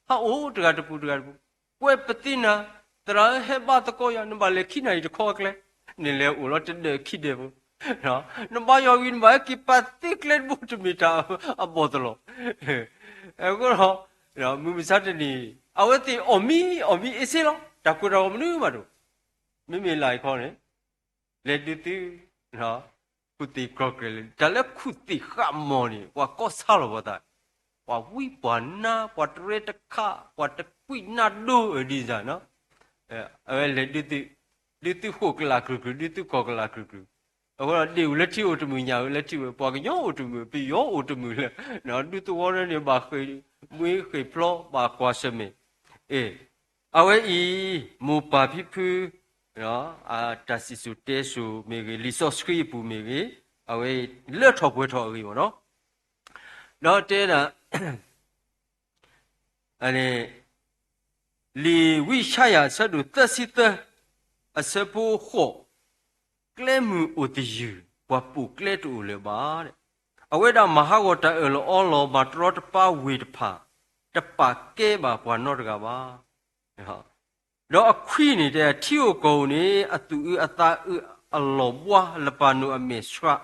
ဟးအိၣ်တဂၤတပူၤတဂၤတပူၤ, ကွဲပသ့နၤ, သရၣ်ဧၢ ဟဲဘါသကိးယၤ, နဘၣ်လဲၤခံနၣ်ရံၣ်တခီအကျဲ, နလဲၤအိၣ်လီၤတဒၢးခံဒၢးဖိ, နဘါယွၤဝံၤ နဘၣ်ဟဲက့ၤပာ်သ့ကျဲတဘိတမ့ၢ်တၢ်အဘီၣ်သလီၤ. အဃိဒီး မုၢ်မဆါတနံၤ အဝဲသ့ၣ်အီၣ်မံ အီၣ်မံအ့စ့လီၤ, တၢ်ကိၢ်တၢ်ဂီၤမနုၤမးတအိၣ်, မ့မ့ၢ်လၢအံၤခီန့ၣ် လဲၤဒုးသုး, ခူၣ်သ့ၣ်ကြီၣ်ကြဲၤလဲၤ, တၢ်လၢခူၣ်သ့ၣ်ဃးမီၢ်န့ၣ် ပှၤကီၢ်ဆါလီၤပှၤသး, ပှၤဝံပှၤနါ ပှၤတရဲတခး ပှၤတကွံနါဒိအဒံးစၢ်, အဝဲလဲၤဒုးသုး, ဒုးသုးဃိၣ်ကလာ်ကြူၢ်ကြူၢ် ဒုးသုးကီၢ်ကလာ်ကြူၢ်ကြူၢ်, အဃိဒီးဒ့ၣ်အိၣ်လၢထံအိၣ်တမုာ် ညၣ်အိၣ်လၢထံအိၣ်, ပှၤကညီအိၣ်တမုာ် ပယီၤအိၣ်တမုာ်လၢ, ဒူသဝီန့ၣ်န့ၣ် ဘၣ်ဃ့ၢ်မှံဃ့ၢ်ဖျီ ဘၣ်ကွၢ်ဆၢၣ်မဲာ်, အဝဲအံၤ မိၢ်ပၢ်ဖံဖု အတၢ်စံၣ်စိၤတဲစိၤမ့ၢ်ဂ့ၤ လံာ်စီဆှံအပူၤမ့ၢ်ဂ့ၤ အဝဲအံၤလၢထီၣ်ပှဲၤထီၣ်အဂ့ၢ်မ့ၢ်နီၤ, ဒီးတဲဒၣ် လံာ်ဝံယၡါယၤအဆၢဒိၣ်သၢဆံသၢ အဆၢဖိဃိး, ကျဲမုၢ်အိၣ်သယုၢ် ပှၤပိာ်ကျဲတအိၣ်လၢၤဘၣ်, အဝဲဒၣ်မၤဟးဂီၤတၢ်အၢၣ်လီၤအီလီၤ မၤတရီတပါဝ့ၢ်တဖၣ် တပာ်ကဲဘၣ်ပှၤနီတဂၤဘၣ်. ဒီးအခွံန့ၣ်တဲ ထံဧိၤကီၢ်ဧိၤန့ၣ် အသူၣ်အုးအသးအုးအလီၢ်ဘှါ လပၤနိၣ်အမဲာ်ဆှး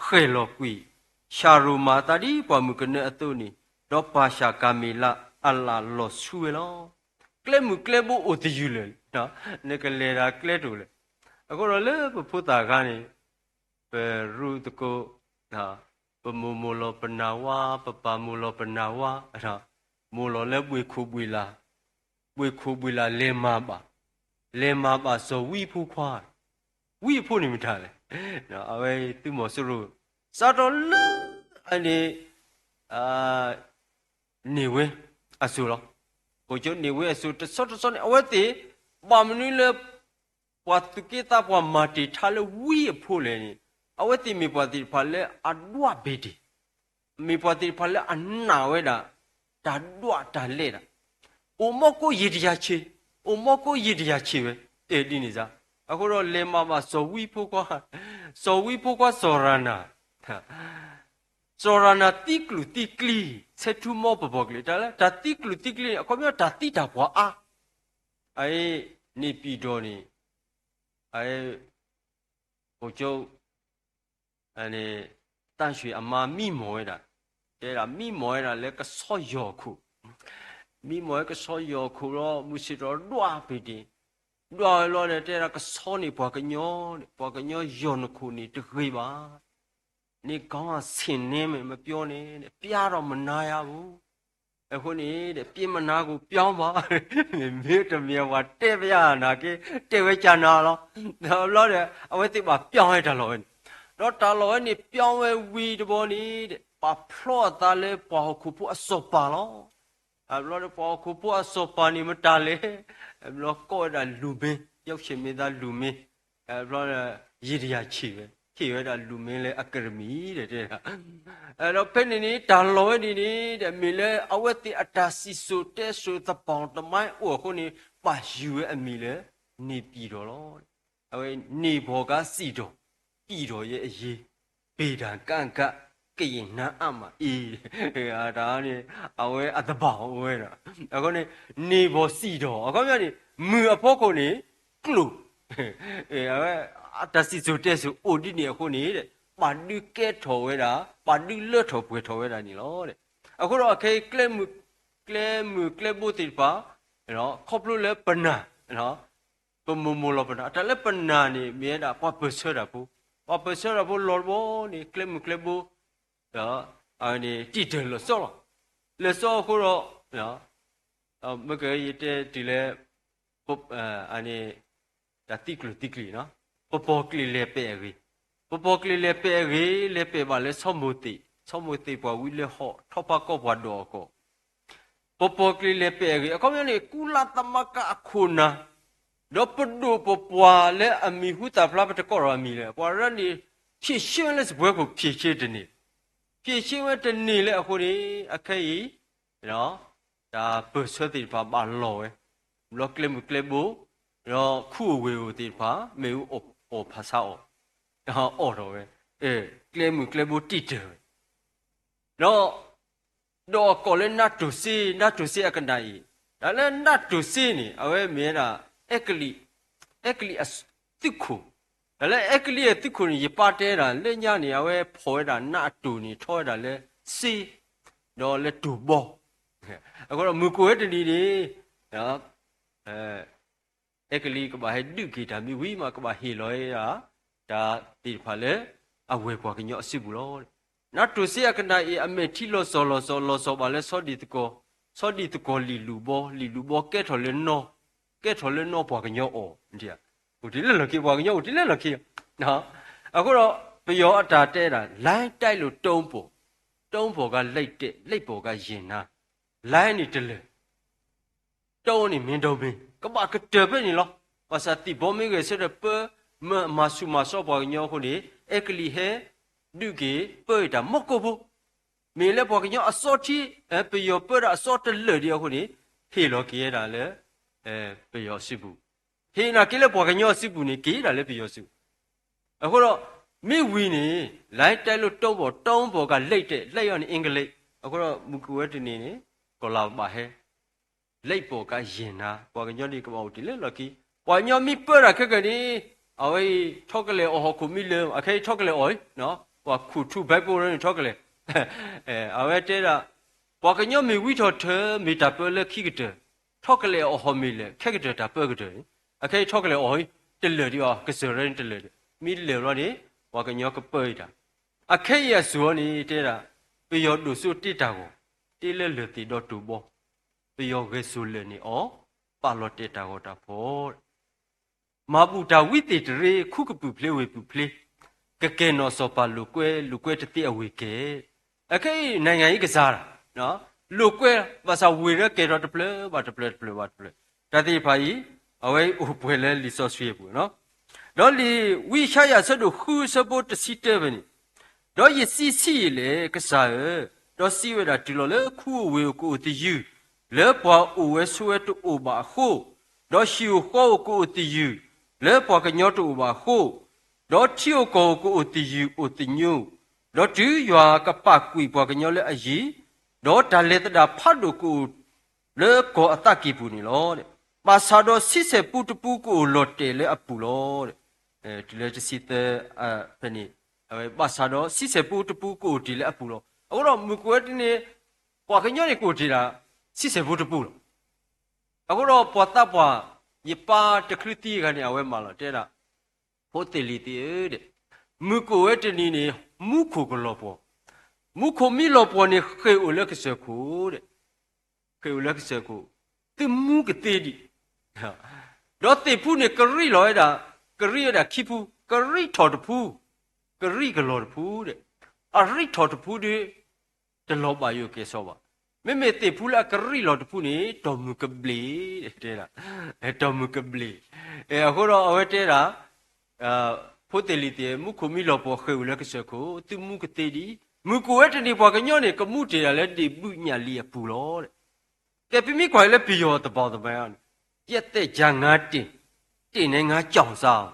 ဃဲၣ်လီၤကွံာ်, ၡၤရိၣ်မၤအသးဒ်ပှၤမုၣ်ကနၢအသိးန့ၣ်, ဒီးပၢ်ၡၣ်ကၤမ့ၤလးအလၣ်လီၤဆူဝဲလီၤ. ကျဲမုၢ်ကျဲဘိအိၣ်သယုၢ်လၢာ်, နကလဲၤဒၣ်ကျဲတအိၣ်လၢၤ, အဃိဒီးလၢပဖိသၣ်အခါန့ၣ် ပရူးသကိး, ပမိၢ်မိၢ်လီၤပနၢ်ဝါ, ပပၢ်မိၢ်လီၤပနၢ်ဝါ, မိၢ်လီၤလၢဘှ့ၣ်ခိၣ်ဘှ့ၣ်လၢ်, ဘှ့ၣ်ခိၣ်ဘှ့ၣ်လၢ်လဲၤမၤဘၣ်, လဲၤမၤဘၣ်စီၤဝံဖိခွါ, ဝံအဖိန့ၣ်မတၤလဲၣ်, အဝဲသုးမီၤစိရိၤ, စးထီၣ်လၢအန့ၣ် န့ၢ်ဝဲအစိၤလီၤ. ဖိကၠိန့ၣ်ဝဲအစိၤတဆီတဆီန့ၣ် အဝဲသ့ၣ် ဘၣ်မနုၤလၢ ပှၤသူၣ်က့သးပှၢ်မၤတ့ၢ်ထါလၢဝံအဖိလဲၣ်န့ၣ်, အဝဲသ့ၣ်မ့ၢ်ပှၤသ့ၣ်တဖၣ်လၢအဒွးဘ့ၣ်တ့ၢ်, မ့ၢ်ပှၤသ့ၣ်တဖၣ်လၢအနာ်ဝဲဒၣ် တၢ်ဒွးတၢ်လဲၤဒၣ်, အိၣ်မီကိးယံာ်တယၤဆံး, အိၣ်မီကိးယံာ်တယၤဆံးဝဲ, တဲဒ်န့ၣ်စ့ၢ်, အဃိဒီးလဲၤမၤဘၣ်စီၤဝံဖိခွါ, စီၤဝံဖိခွါစီၤရၤနၤ စီၤရၤနၤသံကျိၣ်သံကျံ, ဆဲထူမီပပီၤကျဲၤ, တၢ်လၢ တၢ်သံကျိၣ်သံကျံန့ၣ် အခီပညီတၢ်သံတၢ်ပှၢ်အါ, အအံၤ န့ၣ်ပံၤဒီးန့ၣ်, အအံၤ ဖိကၠိ န့ၣ် တၢ်ဆွ့ၣ်အမါမံမီၢ်ဝဲဒၣ်, တဲဒၣ်မံမီၢ်ဝဲဒၣ်လၢကဆီယီၤခိၣ်, မံမီၢ်ဝဲကဆီယီၤခိၣ်လီၤ, မုၢ်ဆ့ၣ်ထီၣ်ဒွးဘ့ၣ်တ့ၢ်, ဒွးဝဲလီၤဒီး တဲဒၣ်ကဆီန့ၣ်ပှၤကညီ, ပှၤကညီယီၤနခိၣ်န့ၣ်တဂ့ၤဘၣ် နကီဆ့ၣ်န့မ့ၢ်မပျီန့ၣ် ပျါဒီးမနါယါပူၤ, အဃိန့ၣ် ပျ့မနါကိၣ်ပျီဘၣ်, မ့မ့ၢ်တမ့ၢ်ပှၤတဲပျါနၤက့ တဲဝဲကနၤလီၤ, ဘျီဒီး အဝဲသ့ၣ်ဘၣ်ပျီဝဲတၢ်လီၢ်ဝဲန့ၣ်, ဒီးတၢ်လီၢ်ဝဲန့ၣ်ပျီဝဲဝံၤတဘျီန့ၣ် ပာ်ဖျီအသးလၢပှၤဟီၣ်ခိၣ်ဖိအစီၤပၤလီၤ. ဘျီဒီးပှၤဟီၣ်ခိၣ်ဖိအစီၤပၤန့ၣ်မတၤလဲၣ်, ဘျီကိးဝဲဒၣ်လူၢ်မ့ၢ်, ယီၢ်ဆံးမ့ၢ်သးလူၢ်မ့ၢ်, ဘျီဒီး ယံာ်တယၤဆံးဝဲ, ဟ့ၣ်ဝဲဒၣ်လူၢ်မ့ၢ်လၢအကရမံၤဒီးတဲဒၣ်, ဒီးဖဲန့ၣ်န့ၣ် တၢ်လီၢ်ဝဲန့ၣ်န့ၣ် မ့ၢ်လၢအဝဲသ့ၣ်အတၢ်စံၣ်စိၤတဲစိၤသပှၢ်တမါအိၣ်အဃိန့ၣ် ပာ်ယုၤဝဲအမံၤလၢ န့ၢ်ပံၤဒီးလီၤ. အဝဲန့ၢ်ဘီၣ်ကါစံၣ်ဒီး, ပံၤဒီးယဲအယ့, ဘ့ၣ်တၢ်ကးကး, ကယံာ်နါအါမးအံၤ, တၢ်န့ၣ် အဝဲအသဘၣ်အိၣ်ဝဲဒီး, အဃိန့ၣ် န့ၢ်ဘီၣ်စံၣ်ဒီး အခီပညီန့ၣ် မုၢ်အဖီခိၣ်န့ၣ် ကျိၣ် အဝဲ အတၢ်စံၣ်စိၤတဲစိၤအိၣ်ဒ်န့ၣ်အဃိန့ၣ် ပာ်ဒုးကဲထီၣ်ဝဲဒၣ်, ပာ်ဒုးလၢထီၣ်ပှဲၤထီၣ်ဝဲဒၣ်န့ၣ်လီၤ. အဃိဒီးအခဲအံၤ ကျဲမုၢ်ကျဲဘိသ့ၣ်တဖၣ် ခီဖျိလၢပနၢ်, ပမိၢ်မိၢ်လီၤပနၢ်, တၢ်လၢပနၢ်န့ၣ် မ့ၢ်ဝဲဒၣ်ပှၤပၢၢ်ဆၢတၢ်ဖိ, ပှၤပၢၢ်ဆၢတၢ်ဖိလီၤတဘီန့ၣ် ကျဲမုၢ်ကျဲဘိ ဒီး အဝဲန့ၣ် တံာ်တၢၢ်လၢာ်စီလီၤ. လၢာ်စီအဃိဒီး မ့ၢ်ကယတဲတုၤလၢ န့ၣ် တၢ်သံကျိၣ်သံကျံၤနီၤ, ပပီၢ်ကျ့ၤလဲၤပဲာ်အဂ့ၢ်, ပပီၢ်ကျ့ၤလဲၤပဲာ်အဂ့ၢ် လဲၤပဲာ်ဘၣ်လၢဆီမိၢ်သ့ၣ်, ဆီမိၢ်သ့ၣ်ပှၤဝံလၢဟီၣ် ထီၣ်ဖးကီၢ်ပှၤဒိၣ်အကီၢ် ပပီၢ်ကျ့ၤလဲၤပဲာ်အဂ့ၢ်, အခီပညီန့ၣ် ကုလသမဂ္ဂအခိၣ်နၢ်, ဒီးပဒိၣ်ပပှၢ်လၢအမံၤဟူသၣ်ဖျါ ပတကိးထီၣ်အမံၤလၢ ပှၤရၢန့ၣ် ဖြေရှင်းဝဲလၢစပွဲခိၣ် ဖြေရှင်းတန့ၢ်, ဖြေရှင်းဝဲတန့ၢ်လၢအဃိန့ၣ် အခဲအံၤ တၢ်ပၢၢ်ဆၢသ့ၣ်တဖၣ်ဘၣ်လီၤဝဲ, ဘျီကျဲမုၢ်ကျဲဘိ, ဒီးခူအဝ့ၢ်အိၣ်သ့ၣ်တဖၣ် မ့ၣ်အူအီၣ်ဖးဆါအီၣ်, အီၣ်ထီၣ်ဝဲ, ကျဲမုၢ်ကျဲဘိတံာ်တၢၢ်ဝဲ, ဒီး ဒီးအကိးလၢ NATO စ့, NATO စ့အကနၣ်အံၤ, တၢ်လၢ NATO စ့န့ၣ် အဝဲမ့ၢ်ဝဲဒၣ် အဲကလံး, အဲကလံးအသုးခိၣ်, တၢ်လၢအဲကလံးအသုးခိၣ်န့ၣ် ယပာ်တဲဒၣ်လၢညါန့ၣ် အဝဲဖီၣ်ဝဲဒၣ် NATO န့ၣ် ထီဝဲဒၣ်လၢစ့, ဒီးလၢတိၢ်ဘီ, အဃိဒီးမုၢ်ကိၣ်ဝဲတနံၤန့ၣ် အဲကလံးကဘၣ်ဟဲဒုးက့ၤတၢ်မ့ၢ်ဝံၤမး ကဘၣ်ဟ့ၣ်လီၤဝဲဒၣ် တၢ်သ့ၣ်တဖၣ်လၢ အဝဲပှၤကညီအစုပူၤလီၤ. NATO စ့အကနၣ်အံၤ အမဲာ်ထံလီၤစီၤလီၤစီၤ လီၤစီၤဘၣ်လၢဆီဒံၣ်သကိး, ဆီဒံၣ်သကိးလံာ်လူၤဘီ, လံာ်လူၤဘီကဲထီၣ်လၢနီၢ်, ကဲထီၣ်လၢနီၢ်ပှၤကညီအီၤ, အိၣ်တ့ၢ်လၢလီၢ်ခံ ပှၤကညီအိၣ်တ့ၢ်လၢလီၢ်ခံ, အဃိဒီး ပယီၤအတၢ်တဲဒၣ် လိုင်းတိုက်လို့တုံးပေါ်, တုံးပေါ်ကလိပ်တက်, လိပ်ပေါ်ကရင်နာ, လိုင်းန့ၣ်တလၢာ် တုံးန့ၣ်မ့ၢ်ဒီးမ့ၢ် ကဘၣ်ကတၢၢ်ဖဲန့ၣ်လီၤ. ဘၣ်ဆၣ်သံၣ်ဘီမ့ၢ်ဂဲၤဆၢထၢၣ်ပၢ မၤဆူၣ်မၤစီပှၤကညီအဃိန့ၣ် အဲကလံးဟဲ ဒုးက့ၤပၢတၢ်မီၢ်ကိၣ်ဖိ, မ့ၢ်လၢပှၤကညီအစီထံ, ပယီၤပၢတၢ်အစီတလၢာ်ဒံးအဃိန့ၣ် ဟ့ၣ်လီၤက့ၤဝဲဒၣ်လၢ ပယီၤစုပူၤ, ဟ့ၣ်နာ်က့ၤလၢပှၤကညီအစုပူၤန့ၣ် က့ၤဒၣ်လၢပယီၤစုပူၤ, အဃိဒီး မ့ၢ်ဝံၤန့ၣ် လိုင်းတိုက်လို့တုံးပေါ်, တုံးပေါ်ကလိပ်တက်, လိပ်အီၤန့ၣ် အင်္ဂလိပ်, အဃိဒီးမုၢ်ကဝဲတနံၤန့ၣ် ကီၢ်လၤဘၣ်ဟဲ လိပ်ပေါ်ကရင်နာ, ပှၤကညီန့ၣ်ကဘၣ်အိၣ်တ့ၢ်လၢလီၢ်ခံ, ပှၤကညီမ့ၢ်ပၢတၢ်ခဲကနံၣ်, အဝဲအံၤ ထီၣ်ကလဲာ်အီၣ်ဟီၣ်ခိၣ်မံလၢာ်, အခဲအံၤထီၣ်ကလဲာ်အီၣ်, ပှၤခူၣ်ထူဘဲပိန့ၣ်ထီၣ်ကလဲာ်, အဝဲတဲဒၣ် ပှၤကညီမ့ၢ်ဝံထီၣ်ထၢ မ့ၢ်တၢ်ပၢလၢခံကတၢၢ်, ထီၣ်ကလဲာ်အီၣ်ဟီၣ်မ့ၢ်လၢာ် ခဲကတၢၢ်တၢ်ပၢကတၢၢ်န့ၣ်, အခဲအံၤထီၣ်ကလဲာ်အီၣ် တလၢာ်ဒံးအီၤ ကစၢၢ်ရၢန့ၣ်တလၢာ်ဒီး မ့ၢ်လၢာ်ဘျီန့ၣ် ပှၤကညီကပၢအံၤတၢ်, အခဲအံၤအစိၤအီၤန့ၣ်တဲဒၣ် ပယီၤဒိၣ်စိတ့တၢ်ဂီၤ, တ့လၢလၢၢ်သ့ၣ်ဒီးတိၢ်ဘီ, ပယီၤဂဲၤစိာ်လၢာ်န့ၣ်အီၤ, ပာ်လီၤတဲာ်တၢ်ဂီၤတၢ်ဖီၣ် မၤဘူၣ်တၢ်ဝံသ့ၣ်တရ့ ခူကပုာ်ဖျ့ဝ့ၢ်ပုာ်ဖျ့, ကကဲၤနီၣ်စီၤပၤလိာ်ကွဲ လိာ်ကွဲတသ့အဝ့ၢ်ကဲ, အခဲအံၤ နိုင်ငံရေးကစားတာ, လိာ်ကွဲ ဘၣ်ဆၣ်ဝ့ၢ်လၢကဲထီၣ်တဖျၢၣ်ဘၣ်တဖျၢၣ် တဖျၢၣ်ဘၣ်တဖျၢၣ်, တၢ်သ့ၣ်တဖၣ်အံၤ အဝဲအံၤအိၣ်ပှဲၤလၢလံာ်စီဆှံအပူၤလီၤ. ဒီးလံာ်ဝံယၡါယၤအဆၢဒိၣ်ဃု အဆၢဖိတဆံတၢဖဲန့ၣ်, ဒီးယစံးဆံးယံာ်လဲၣ်, ကစၢ်ဧၢ, ဒီးစံးဝဲဒၣ်, တုၤလီၤလၢခူအဝ့ၢ်အကအိၣ်သယုၢ်, လၢပှၤအိၣ်ဝဲဆိးဝဲတအိၣ်ဘၣ်အဃိ, ဒီးဟံၣ်ဧိၤဃီဧိၤကအိၣ်သယုၢ်, လၢပှၤကညီတအိၣ်ဘၣ်အဃိ, ဒီးထံဧိၤကီၢ်ဧိၤကအိၣ်သယုၢ်အိၣ်သညိ, ဒီးတုၤယွၤကပာ်ကွံာ်ပှၤကညီလၢအယံၤ, ဒီးတၢ်လဲၤသဒၣ်ဖးဒိၣ်ကအိၣ်လၢကီၢ်အသးကံၢ်ပူၤန့ၣ်လီၤ. ဘၣ်ဆၣ်ဒီးဆံဆဲၣ်ပူတပူကအိၣ်လီၤတဲာ်လၢအပူၤလီၤ. တုၤလၢတဆံသၢ ဖဲန့ၣ်, အဝဲဘၣ်ဆၣ်ဒီးဆံဆဲၣ်ပူတပူကအိၣ်တ့ၢ်လၢအပူၤလီၤ. အဃိဒီးမုၢ်ကအိၣ်ဝဲတနံၤန့ၣ် ပှၤကညီန့ၣ်ကအိၣ်တ့ၢ်ဒၣ် ဆံဆဲၣ်ပူတပူလီၤ. အဃိဒီးပှၤသးပှၢ် ယပၢ်တချုးသံအခါန့ၣ် အဝဲမၤလီၤတဲဒၣ်, ဖိသ့ၣ်လံၤသ့ၣ်ဧၢ, မုၢ်ကအိၣ်ဝဲတနံၤန့ၣ် မူခိၣ်ကလီၤပှီၢ်, မူခိၣ်မံလီၤပှီၢ်န့ၣ် ဃ့ၢ်အိၣ်လၢကစၢၢ်ခိၣ်, ဃ့ၢ်အိၣ်လၢကစၢၢ်ခိၣ်, သုမူကသ့ဒံး, ဒီးသ့ၣ်ဖူန့ၣ် ကရံၣ်လီၤဝဲဒၣ်, ကရံၣ်ဝဲဒၣ်ခံဖူ, ကရံၣ်ထီၣ်တဖူ, ကရံၣ်ကလီၤတဖူ, အရံၣ်ထီၣ်တဖူဒီး တလီၤဘၣ်ယိၣ်ကဲၤဆိးဘၣ်. မ့မ့ၢ်သ့ၣ်ဖူလၢအကရံၣ်လီၤတဖူန့ၣ် တီၢ်မုၢ်ကဘျ့ၣ်, တဲဒၣ်, တီၢ်မုၢ်ကဘျ့ၣ်. အဃိဒီးအဝဲတဲဒၣ်, ဖိသ့ၣ်လံၤသ့ၣ်ဧၢ, မူခိၣ်မံလီၤပှီၢ် ဃ့ၢ်အိၣ်လၢကစၢၢ်ခိၣ်, သုမူကသ့ဒံး, မုၢ်ကအိၣ်ဝဲတနံၤ ပှၤကညီန့ၣ် ကမူတ့ၢ်ဒၣ်လၢဒ့ၣ်ဘုညၣ်လံၤအပူၤလီၤ. ကဲ ပမ့ၢ်ကွၢ်လၢပယီၤသဘီသဘဲအံၤန့ၣ်, ကျက်သ့ၣ်ကျက်ငါးတင်, တင်နဲ့ငါးကြောင်စား,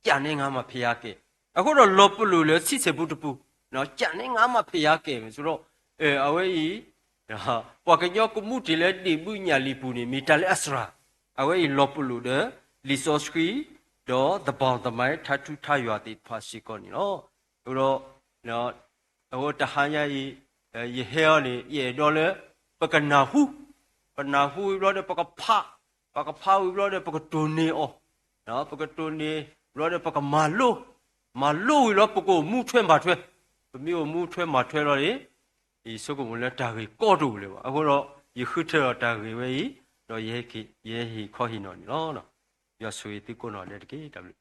ကျက်နဲ့ငါးမဖျားကဲ, အဃိဒီးလီၤပလိာ်လၢဆံဆဲၣ်ပူတပူ, ကျက်နဲ့ငါးမဖျားကဲ မ့ၢ်ဆိဒီး, အဝဲအံၤ ပှၤကညီကမူတ့ၢ်လၢဒ့ၣ်ဘုညၣ်လံၤပူၤန့ၣ် မ့ၢ်တၢ်လၢအစှၤ, အဝဲအံၤလီၤပလိာ်ဒီး လံာ်စီဆှံ, ဒီးသဘီသဘဲ ထါထူထါယွၤသ့ၣ်တဖၣ်စ့ၢ်ကီးန့ၣ်လီၤ. အဃိဒီး အဃိတဟါညါအံၤ, ယဟဲအီၤန့ၣ် ယအဲၣ်ဒိးလၢ ပကနၢ်ဟူ, ပနၢ်ဟူဝံၤဘျီဒီး ပကဖး, ပကဖးဝံၤဘျီဒီး ပကတိၢ်န့ၢ်အီၤ, ပကတိၢ်န့ၢ်ဘျီဒီး ပကမၤလိ, မၤလိဝံၤလီၤ ပကအိၣ်မူထွဲမၤထွဲ, ပမ့ၢ်အိၣ်မူထွဲမၤထွဲလီၤန့ၣ်, ယဆိကမိၣ်လၢတၢ်ဂ့ၢ်ကီတအိၣ်လၢၤဘၣ်. အဃိဒီး ယဃုထၢဒီးတၢ်ဂ့ၢ်ဝဲအံၤ, ဒီးယဟဲဟ့ၣ်ခီဟ့ၣ်နီၤန့ၣ်လီၤ. ယွၤဆိၣ်ဂ့ၤသုကိးနီၢ်ဒဲးတက့ၢ်. တၢ်ဘျုး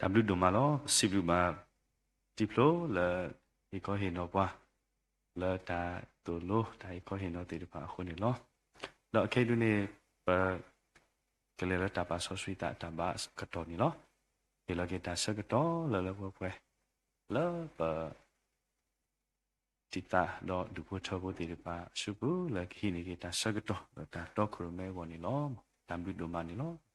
တၢ်ဘျုးဒိၣ်မးလီၤ. ပစံးဘျုးဘၣ်တံၤဖျိလၢ ဟ့ၣ်ခီဟ့ၣ်နီၤပှၤ လၢတၢ်သိၣ်လိ တၢ်ဟ့ၣ်ခီဟ့ၣ်နီၤသ့ၣ်တဖၣ်အဃိန့ၣ်လီၤ. ဒီးအခဲအံၤဒုန့ၣ် ပကလဲၤလၢတၢ်ပာ်စီဆှံသးအတၢ်ဘါအကတီၢ်န့ၣ်လီၤ. ဟ့ၣ်လီၤက့ၤတၢ်ဆၢကတီၢ်လၢလၢပှဲၤပှဲၤ လၢပ တံာ်သးဒီးဒူၣ်ဖိထၢဖိသ့ၣ်တဖၣ်အစုပူၤ လၢကဟံးန့ၢ်က့ၤတၢ်ဆၢကတီၢ် ဒီးတၢ်တီခိၣ်ရိၣ်မဲအဂီၢ်န့ၣ်လီၤ. တၢ်ဘျုးဒိၣ်မးန့ၣ်လီၤ.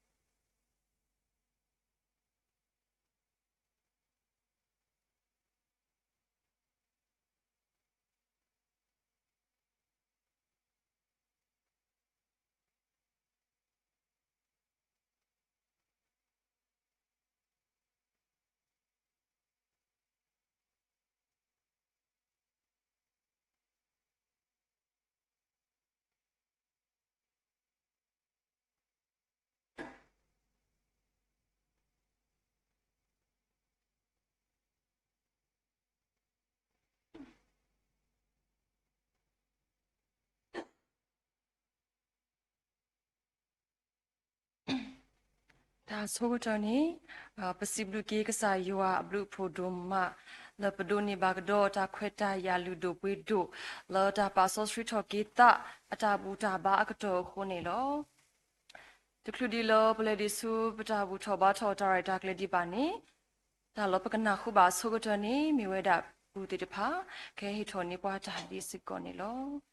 တၢ်ဆိကတၢၢ်န့ၣ်, ပစံးဘျုးက့ၤကစၢ်ယွၤအဘျုးအဖှိၣ်ဒိၣ်မး လၢပဒိးန့ၢ်ဘၣ်ကဒီးတၢ်ခွဲးတၢ်ယာ်လုၢ်ဒိၣ်ပှ့ၤဒိၣ် လၢတၢ်ပာ်စီဆှံထီၣ်က့ၤသးအတၢ်ဘူၣ်တၢ်ဘါအကတီၢ်အဃိန့ၣ်လီၤ. တချုးဒံးလၢပလဲၤဒံးဆူပတၢ်ဘူၣ်ထီၣ်ဘါထီၣ်တၢ်ရဲၣ်တၢ်ကျဲၤဒံးဘၣ်န့ၣ်, တၢ်လၢပကနၢ်ဟူဘၣ်အဆိကတၢၢ်န့ၣ် မ့ၢ်ဝဲဒၣ်ပူၤသ့ၣ်တဖၣ် ကဟဲဟ့ၣ်ထီၣ်န့ၢ်ပှၤတၢ်ဒ့စ့ၢ်ကီးန့ၣ်လီၤ.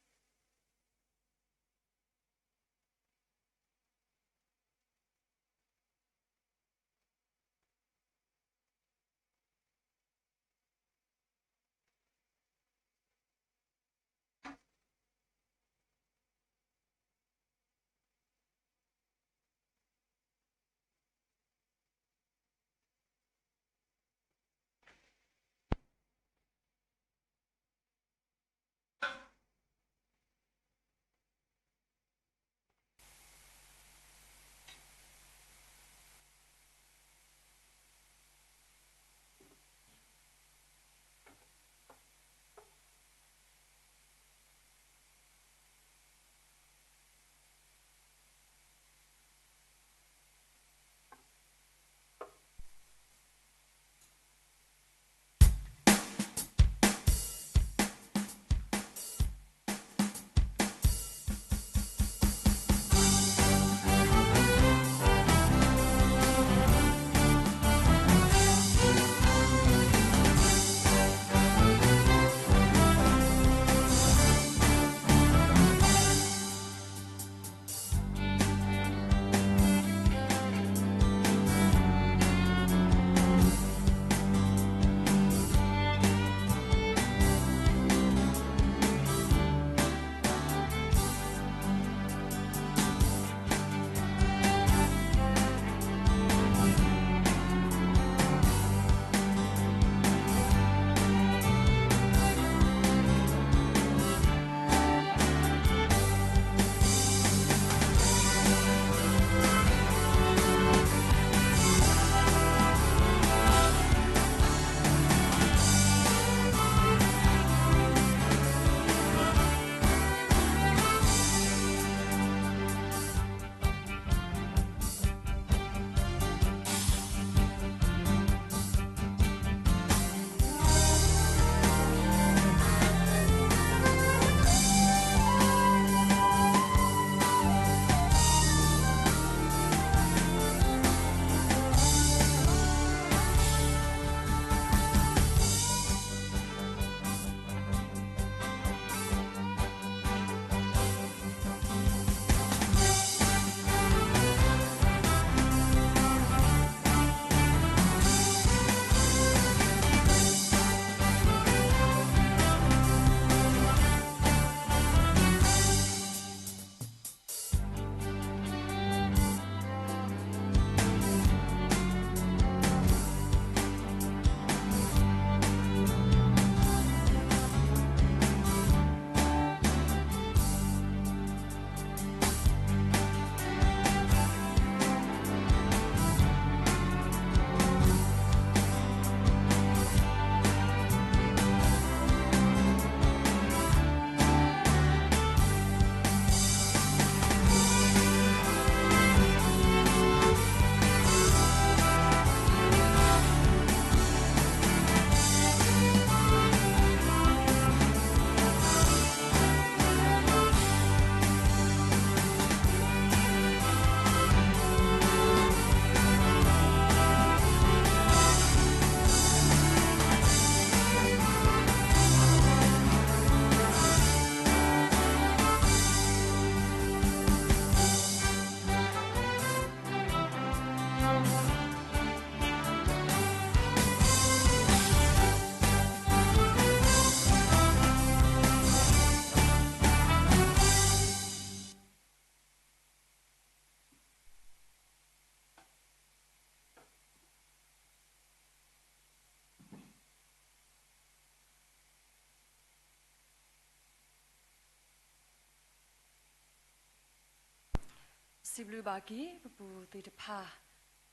စံးဘျုးဘၣ်က့ၤပပူၤသ့ၣ်တဖၣ်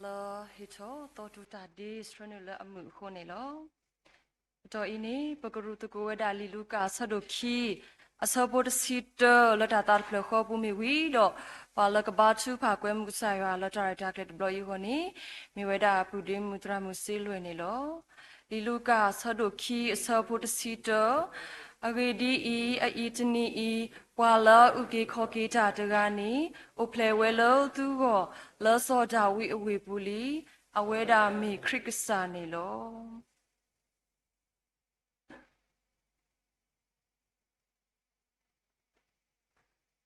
လၢဟ့ၣ်ထီၣ်သီတူၢ်တၢ်ဒ့ဆှၢနုာ်လၢအမုာ်အဃိန့ၣ်လီၤ. ကတီၢ်အံၤန့ၣ် ပကရူၢ်သကိးဝဲဒၣ် လံာ်လူၤကၣ်အဆၢဒိၣ်ခံ အဆၢဖိတဆံတၢ လၢတၢ်သးတဖျၢၣ်ဃီပူၤမ့ၢ်ဝံၤဒီး ပှၤလၢကဘါထုကဖၣ်ကွဲမုာ်ကစၢ်ယွၤလၢတၢ်ရဲၣ်တၢ်ကျဲၤတဘျီအံၤအဂီၢ်န့ၣ် မ့ၢ်ဝဲဒၣ်ပုၢ်ဒ့မုၣ်သရၣ်မုၣ်စ့လွဲၢ်န့ၣ်လီၤ. လံာ်လူၤကၣ်အဆၢဒိၣ်ခံအဆၢဖိတဆံတၢ, အဂ့ၢ်ဒ်အံၤ, အအံၤတနံၤအံၤ, ပှၤလၢအအုၣ်က့ၤခီၣ်က့ၤတၢ်တဂၤန့ၣ် အိၣ်ဖျဲၣ်ဝဲလၢသုဂီၢ် လၢစီၤဒၤဝံးအဝ့ၢ်ပူၤလံ. အဝဲဒၣ်မ့ၢ်ခရံာ်ကစၢ်န့ၣ်လီၤ.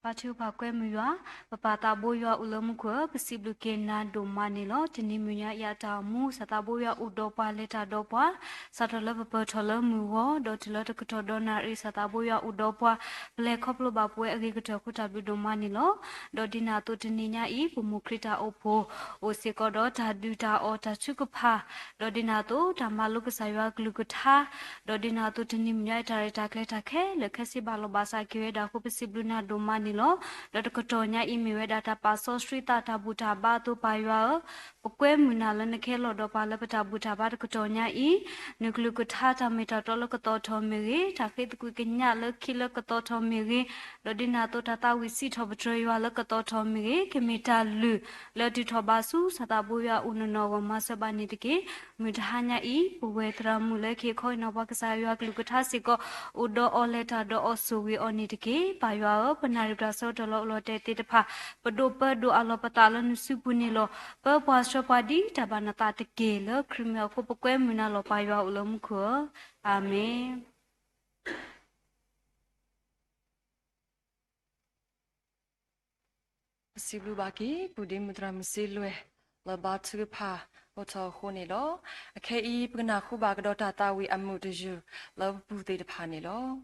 ဘါထုကဖၣ်ကွဲမုာ်ယွၤ, ပပၢ်သးဘိယွၤအိၣ်လၢမူခိၣ်ဧၢ, ပစံးဘျုးက့ၤနၤဒိၣ်မးန့ၣ်လီၤ. တနံၤမုၢ်ညါအံၤအတၢ်အိၣ်မူ စီၤသးဘိယွၤအိၣ်ဒီးပှၤ လဲၤတၢ်ဒီးပှၤ, စးထီၣ်လၢပပၢၢ်ထီၣ်လၢမုၢ်ဂီၤ ဒီးတုၤလၢတကတီၢ်ဒီးနၣ်ရံၣ် စီၤသးဘိယွၤအိၣ်ဒီးပှၤ, ပလဲၤခီဖျိဘၣ်ပဝဲအဂ့ၤကတၢၢ်အဃိ တၢ်ဘျုးဒိၣ်မးန့ၣ်လီၤ. ဒီးဒ်န့ၣ်အသိးတနံၤညါအံၤ ပမိၢ်ခရံာ်တၢ်အိၣ်ဖှိၣ် အိၣ်စ့ၢ်ကီးဒီးတၢ်ဒုၣ်တၢ်အီၣ်တၢ်ထုကဖၣ်, ဒီးဒ်န့ၣ်အသိးတၢ်မၤလိကစၢ်ယွၤကလုၢ်ကထါ, ဒီးဒ်န့ၣ်အသိးတနံၤမုၢ်ညါအံၤ တၢ်ရဲၣ်တၢ်ကျဲၤတၢ်ခဲလၢာ်ခဲဆ့ဘၣ်လီၤဘၣ်စးက့ၤဝဲဒၣ်အဃိ ပစံးဘျုးနၤဒိၣ်မးန့ၣ်လီၤ. ဒီးတကတီၢ်ညါအံၤမ့ၢ်ဝဲဒၣ်တၢ်ပာ်စီဆှံသးတၢ်ဘူၣ်တၢ်ဘါအသိး ပၢ်ယွၤဧၢ, ပကွဲမုာ်နၤလၢနကဟဲလီၤဒီးပှၤလၢပတၢ်ဘူၣ်တၢ်ဘါတကတီၢ်ညါအံၤ, နကလုၢ်ကထါတၢ်မ့ၢ်တၢ်တီလၢကသီၣ်ထီၣ်မ့ၢ်ဂ့ၤ, တၢ်ဃ့သကွံာ်ကညးလၢခံလၢကသီၣ်ထီၣ်မ့ၢ်ဂ့ၤ, ဒီးဒ်န့ၣ်အသိးတၢ်သးဝံၣ်စံးထီၣ်ပတြၢၤယွၤလၢကသီၣ်ထီၣ်မ့ၢ်ဂ့ၤ, ကမ့ၢ်တၢ်လုၢ်လၢအတုၤထီၣ်ဘၣ်ဆူ စီၤသးဘိယွၤအအိၣ်နီၢ်နီၢ်အဂီၢ် မၤစၢၤဘၣ်န့ၣ်တက့ၢ်. မုၢ်တဟါညါအံၤ ပဝဲသရၣ်မုၣ်လၢကဟ့ၣ်ခီဟ့ၣ်နီၤပှၤကစၢ်ယွၤကလုၢ်ကထါစ့ၢ်ကီး အိၣ်ဒီးအီၤလဲၤတၢ်ဒီးအီၤဆိၣ်ဂ့ၤအီၤန့ၣ်တက့ၢ်. ပၢ်ယွၤဧၢ, ပနၣ်ရံၣ်ပတၢ်ဆၢကတီၢ်လၢအိၣ်လီၤတဲာ်သ့ၣ်တဖၣ် ပဒိးပၢဒိၣ်အးလီၤပသးလၢနစုပူၤန့ၣ်လီၤ. ပၢပှၤဆှၢပှၤဒ်တၢ်ဘၣ်နသးတက့ၢ်. လၢခရံာ်မံၤအဃိ ပကွဲမုာ်နၤလီၤ ပၢ်ယွၤအိၣ်လၢမူခိၣ်ဧၢ, အၤမ့ၣ်. ပစံးဘျုးဘၣ်က့ၤ ပုၢ်ဒ့မုၣ်သရၣ်မုၣ်စ့လွဲၢ် လၢဘါထုကဖၣ်အိၣ်ထီၣ်အဃိန့ၣ်လီၤ. အခဲအံၤ ပကနၢ်ဟူဘၣ်ကဒီးတၢ်သးဝံၣ်အမုာ်တယုၢ် လၢပပူၤသ့ၣ်တဖၣ်န့ၣ်လီၤ.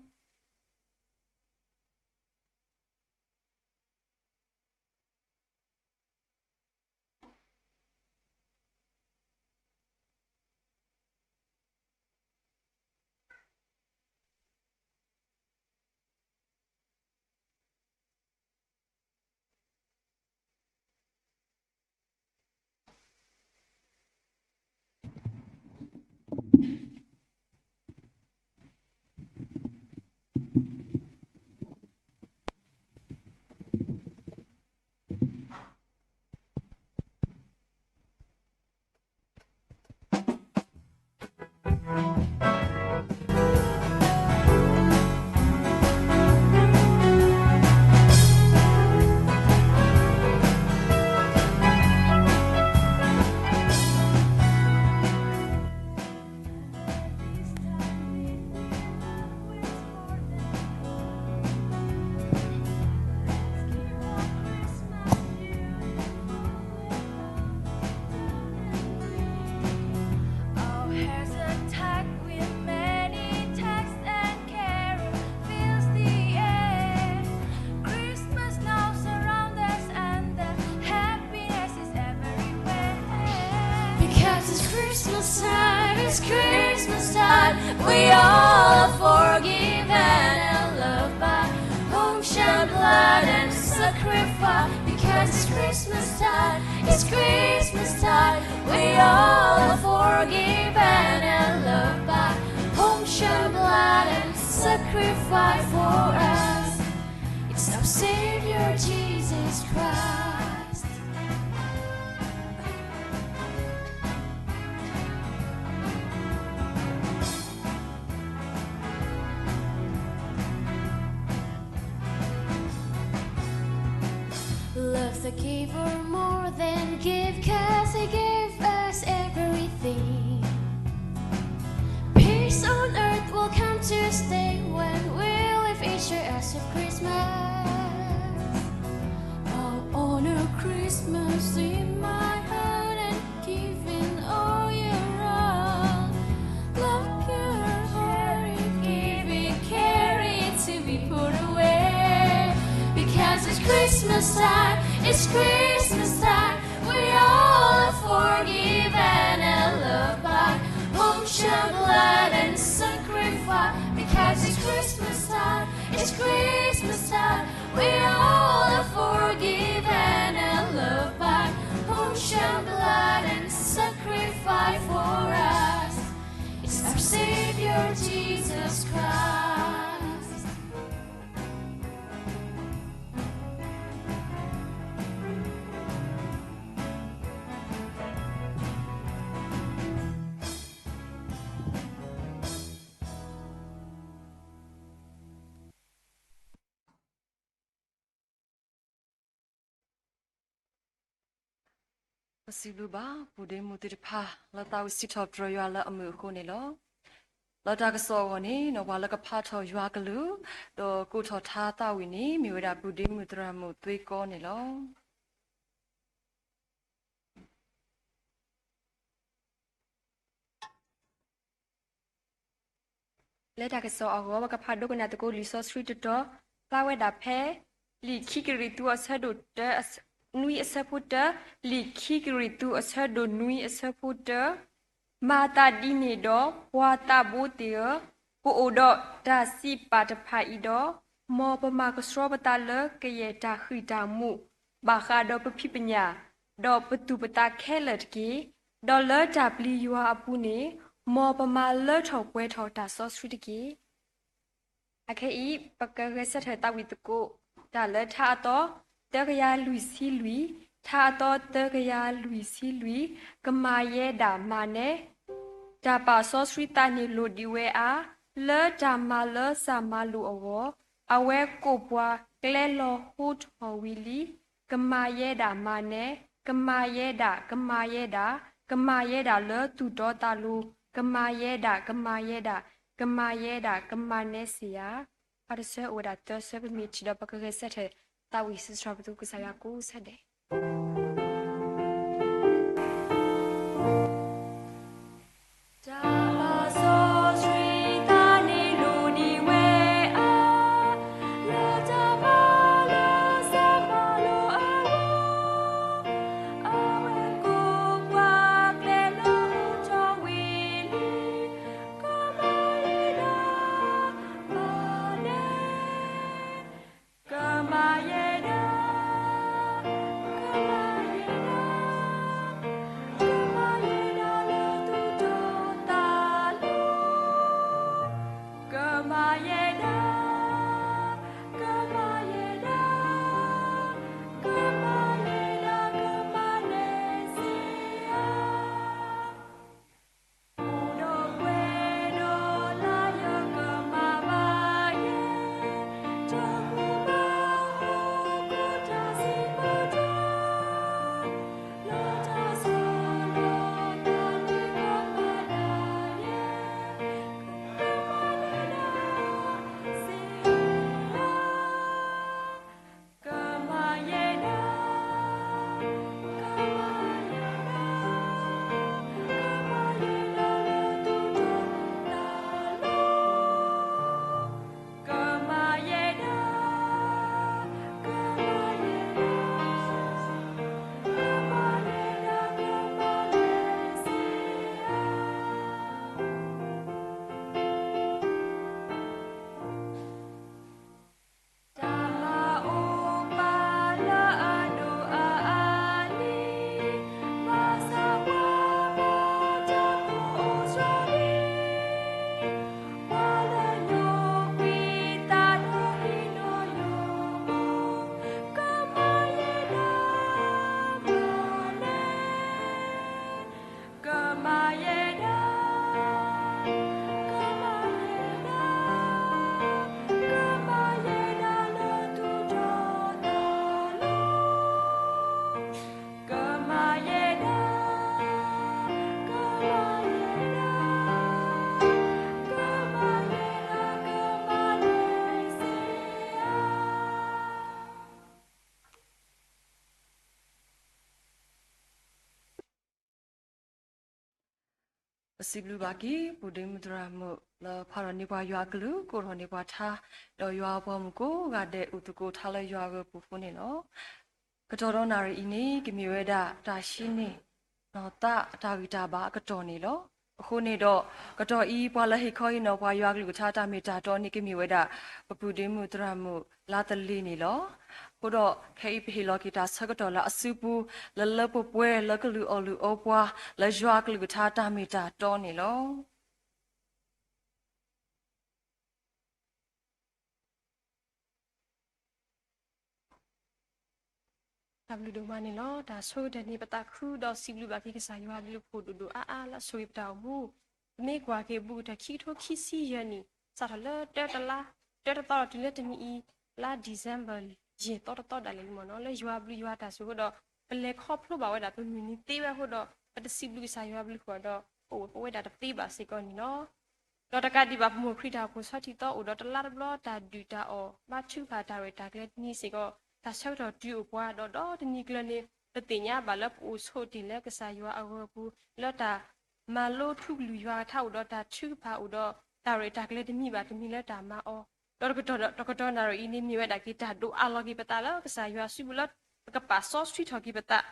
Our hearts attack with many texts and carol fills the air. Christmas now surrounds us and the happiness is everywhere. Because it's Christmas time, it's Christmas time. We all are forgiven and loved by whom shall blood and sacrifice. Because it's Christmas time, it's Christmas time. We all are forgiven and loved by whom shall blood and sacrifice for us. It's our Savior Jesus Christ. Love's a giver more than gift, 'cause he gave us everything. Peace on earth will come to stay when we live each year as a Christmas. I'll honor Christmas in my heart and giving all year round. Love pure hearted giving, caring to be poured away. Because it's Christmas time, it's Christmas time. We all are forgiven and loved by whom shall blood and sacrifice. Because it's Christmas time, it's Christmas time. We all are forgiven and စံးဘျုးဘၣ် ပူၤဒ့မုၣ်သ့ၣ်တဖၣ် လၢသးဝံၣ်စံးထီၣ်ပတြၢၤယွၤလၢအမုာ်အဃိန့ၣ်လီၤ. လၢတၢ်ကစီၣ်အဂီၢ်န့ၣ် ပှၤလၢကဖးထီၣ်ယွၤကလုၢ် ဒီးကိးထီၣ်ထါသးဝံၣ်န့ၣ် မ့ၢ်ဝဲဒၣ်ပူၤဒ့မုၣ်သရၣ်မုၣ်သွ့ကီန့ၣ်လီၤ. လၢတၢ်ကစီၣ်အဂီၢ် ပကဖးဒိကနၣ်သကိးလံာ်စီဆှံတတီၤ ဖျါဝဲဒၣ်ဖဲ လံာ်ခံကရံၣ်သူးအဆၢဒိၣ်တၢ နွံအဆၢဖိတၢ, လံာ်ခံကရံၣ်သူးအဆၢဒိၣ်နွံအဆၢဖိတၢ, မၤသးဒ်န့ၣ်ဒီး ပှၤသးဘိသ့ၣ်ဧၢ, ပအိၣ်ဒီးတၢ်စံးပာ်တဖၣ်အံၤဒီး, မ်ပမၤကဆှီပသးလၢကယဲၢ်တၢ်ဃံၢ်တၢ်မူး ဘၣ်ဃးဒီးပဖံးပညၣ်, ဒီးပသူၣ်ပသးခဲလၢာ်တက့ၢ်. ဒီးလၢတၢ်ပျံၤယွၤအပူၤန့ၣ် မ်ပမၤလၢထီၣ်ပှဲၤထီၣ်တၢ်စီဆှံတက့ၢ်. အခဲအံၤ ပကဂဲၤဆၢထၢၣ်သးဝံၣ်သကိးတၢ်လၢထါအသီ သၢကယၤလွံၢ်ဆံလွံၢ်, ထါအသီသၢကယၤလွံၢ်ဆံလွံၢ်, ကမၤယဲဒၣ်မၤနဲ, တၢ်ပာ်စီဆှံသးန့ၣ်လိၣ်ဒံးဝဲအါ, လၢတၢ်မၤလၢစၢ်မၤလိာ်အဂီၢ်, အဝဲကိးပှၤကျဲလီၤဟိထီၣ်ဝံၤလံ. ကမၤယဲဒၣ်မၤနဲ, ကမၤယဲဒၣ်, ကမၤယဲဒၣ်, ကမၤယဲဒၣ်လၢသူၣ်တီသးလိၤ, ကမၤယဲဒၣ်, ကမၤယဲဒၣ်, ကမၤယဲဒၣ်, ကမၤနဲစ့ၢ်ဧါ. အတဆၢအိၣ်ဝဲဒၣ်သၢဆၢ ပမ့ၢ်ထံၣ်ဒီး ပကဂဲၤဆၢထၢၣ်သးဝံၣ်စံးထီၣ်ပသူကစၢ်ယွၤကိးဆၢဒဲး. တၢ်ပာ်စီဆှံသးန့ၣ်လိၣ်ဒံးဝဲအါ, လၢတၢ်မၤလၢစၢ်မၤလိာ်အဂီၢ်, အဝဲကိးပှၤကျဲလီၤဟိထီၣ်ဝံၤလံ. ကမၤယဲဒၣ်မၤနဲ, ကမၤယဲဒၣ်, ကမၤယဲဒၣ်, ကမၤယဲဒၣ်လၢသူၣ်တီသးလိၤ, ကမၤယဲဒၣ်, ကမၤယဲဒၣ်, ကမၤယဲဒၣ်, ကမၤနဲစ့ၢ်ဧါ. အိၣ်ဒီးကွဲဒီးလၢယကမၤဘၣ်ယဲ, တၢ်ကူၣ်ဘၣ်ဟီၣ်ခိၣ်တၢ်စံးပတြၢၤ, လၢတၢ်ဆီၣ်လီၤသးန့ၣ်ကမၤဒၣ်ယဲ, ကမၤဒၣ်စ့ၢ်ဧါ. ကမၤယဲဒၣ်, ကမၤယဲဒၣ်, ကမၤယဲဒၣ်လၢသူၣ်တီသးလိၤ, ကမၤယဲဒၣ်, ကမၤယဲဒၣ်, ကမၤယဲဒၣ်, ကမၤနဲစ့ၢ်ဧါ. တၢ်မၤအိၣ်ပာ်လၢအဒိၣ်အအါလံ, ဘၣ်ဆၣ်ပှၤမၤတၢ်ဖိအိၣ်စှၤလံ, ပှၤလၢညိကွံာ်သးဒီးဟံးန့ၢ်ယိာ်ဘီ, ကမၤယဲဒၣ်မၤနဲ ကမၤယဲဒၣ်, ကမၤယဲဒၣ်, ကမၤယဲဒၣ်လၢသူၣ်တီသးလိၤ, ကမၤယဲဒၣ်, ကမၤယဲဒၣ်, ကမၤယဲဒၣ်, ကမၤနဲစ့ၢ်ဧါ. ပစံးဘျုးဘၣ်က့ၤ ပူၤဒ့မုၣ်သရၣ်မုၣ် လၢဖးထီၣ်န့ၢ်ပှၤယွၤအကလုၢ် ကိးထီၣ်န့ၢ်ပှၤထါ, ဒီးယွၤအပှၤမုၣ်ကိးဂၤဒဲးအိၣ်သကိးထါလၢယွၤအဂ့ၢ်အပူၤအဃိန့ၣ်လီၤ. ကတီၢ်ဒီနၣ်ရံၣ်အံၤန့ၣ် ကမ့ၢ်ဝဲဒၣ်တၢ်ဟံးန့ၢ် နီၢ်သးအတၢ်ဂံၢ်တၢ်ဘါအကတီၢ်န့ၣ်လီၤ. အဃိန့ၣ်ဒီး ကတီၢ်အံၤ ပှၤလၢဟ့ၣ်ခီဟ့ၣ်နီၤပှၤယွၤအကလုၢ်အကထါတၢ်မ့ၢ်တၢ်တီန့ၣ် ကမ့ၢ်ဝဲဒၣ် ပပူၤဒ့မုၣ်သရၣ်မုၣ်လါသလ့ၤန့ၣ်လီၤ. အဃိဒီး ခဲအံၤပဟ့ၣ်လီၤက့ၤတၢ်ဆၢကတီၢ်လၢအစုပူၤ လၢလၢပှဲၤပှဲၤလၢကလုၢ်အီၣ်လုၢ်အီပှၤ လၢယွၤအကလုၢ်အကထါတၢ်မ့ၢ်တၢ်တီန့ၣ်လီၤ. တၢ်ဘျုးဒိၣ်မးန့ၣ်လီၤ. တၢ်ဆိကတၢၢ်န့ၣ် ပသးခုဒီးစံးဘျုးဘၣ်က့ၤကစၢ်ယွၤအဘျုးအဖှိၣ်ဒိၣ်ဒိၣ်အါအါလၢအဆိၣ်ဂ့ၤပတၢ်အိၣ်မူ, ပမ့ၢ်ကွၢ်က့ၤဘူးကတၢၢ်ခံကထိခံဆံယဲၢ်နံၣ် စးထီၣ်လၢတၢတလါ တၢတသီဒီးတုၤလၢတနံၤအံၤ လါ December ယဲၢ်သီတသီဒၣ်လဲာ်န့ၣ်မ့ၢ်နီၤ လၢယွၤအဘျုးယွၤတၢ်ဆိၣ်ဂ့ၤဒီး ပလဲၤခီဖျိဘၣ်ဝဲဒၣ်ပမုၢ်နံၤသ့ဝဲအဃိဒီး ပတစံးဘျုးကစၢ်ယွၤအဘျုးဃီဒီး ပအိၣ်ပဝဲဒၣ်တသ့ဘၣ်စ့ၢ်ကီးန့ၣ်လီၤ. ဒီးတကးဒံးဘၣ် ပမိၢ်ခရံာ်တၢ်အိၣ်ဖှိၣ်ဆီထံသီအိၣ်ဒီးတလါတဘျီ တၢ်ဒုၣ်တၢ်အီၣ် ဘါထုကဖၣ်တၢ်ရဲၣ်တၢ်ကျဲၤတနံၤစ့ၢ်ကီး တၢ်ဆၢကတီၢ်တုၤအိၣ်ပှၤဒီး ဒီတနံၤကျၢၤန့ၣ် ပသ့ၣ်ညါဘၣ်လၢပအိၣ်ဆိးတ့ၢ်လၢကစၢ်ယွၤအဂီၤအပူၤ လၢတၢ်မၤလိထူကလုၢ်ယွၤကထါအိၣ်ဒီးတၢ်ထုကဖၣ်အိၣ်ဒီး တၢ်ရဲၣ်တၢ်ကျဲၤတမံၤဘၣ်တမံၤလၢတၢ်မၤအီၤ ဒီးတကတီၢ်နၣ်ရံၣ်အံၤန့ၣ် မ့ၢ်ဝဲဒၣ်က့ၤတၢ်ဒိၣ်အါလီၤက့ၤပသးလၢကစၢ်ယွၤစုပူၤလၢ ပကပာ်စီဆှံထီၣ်က့ၤပသး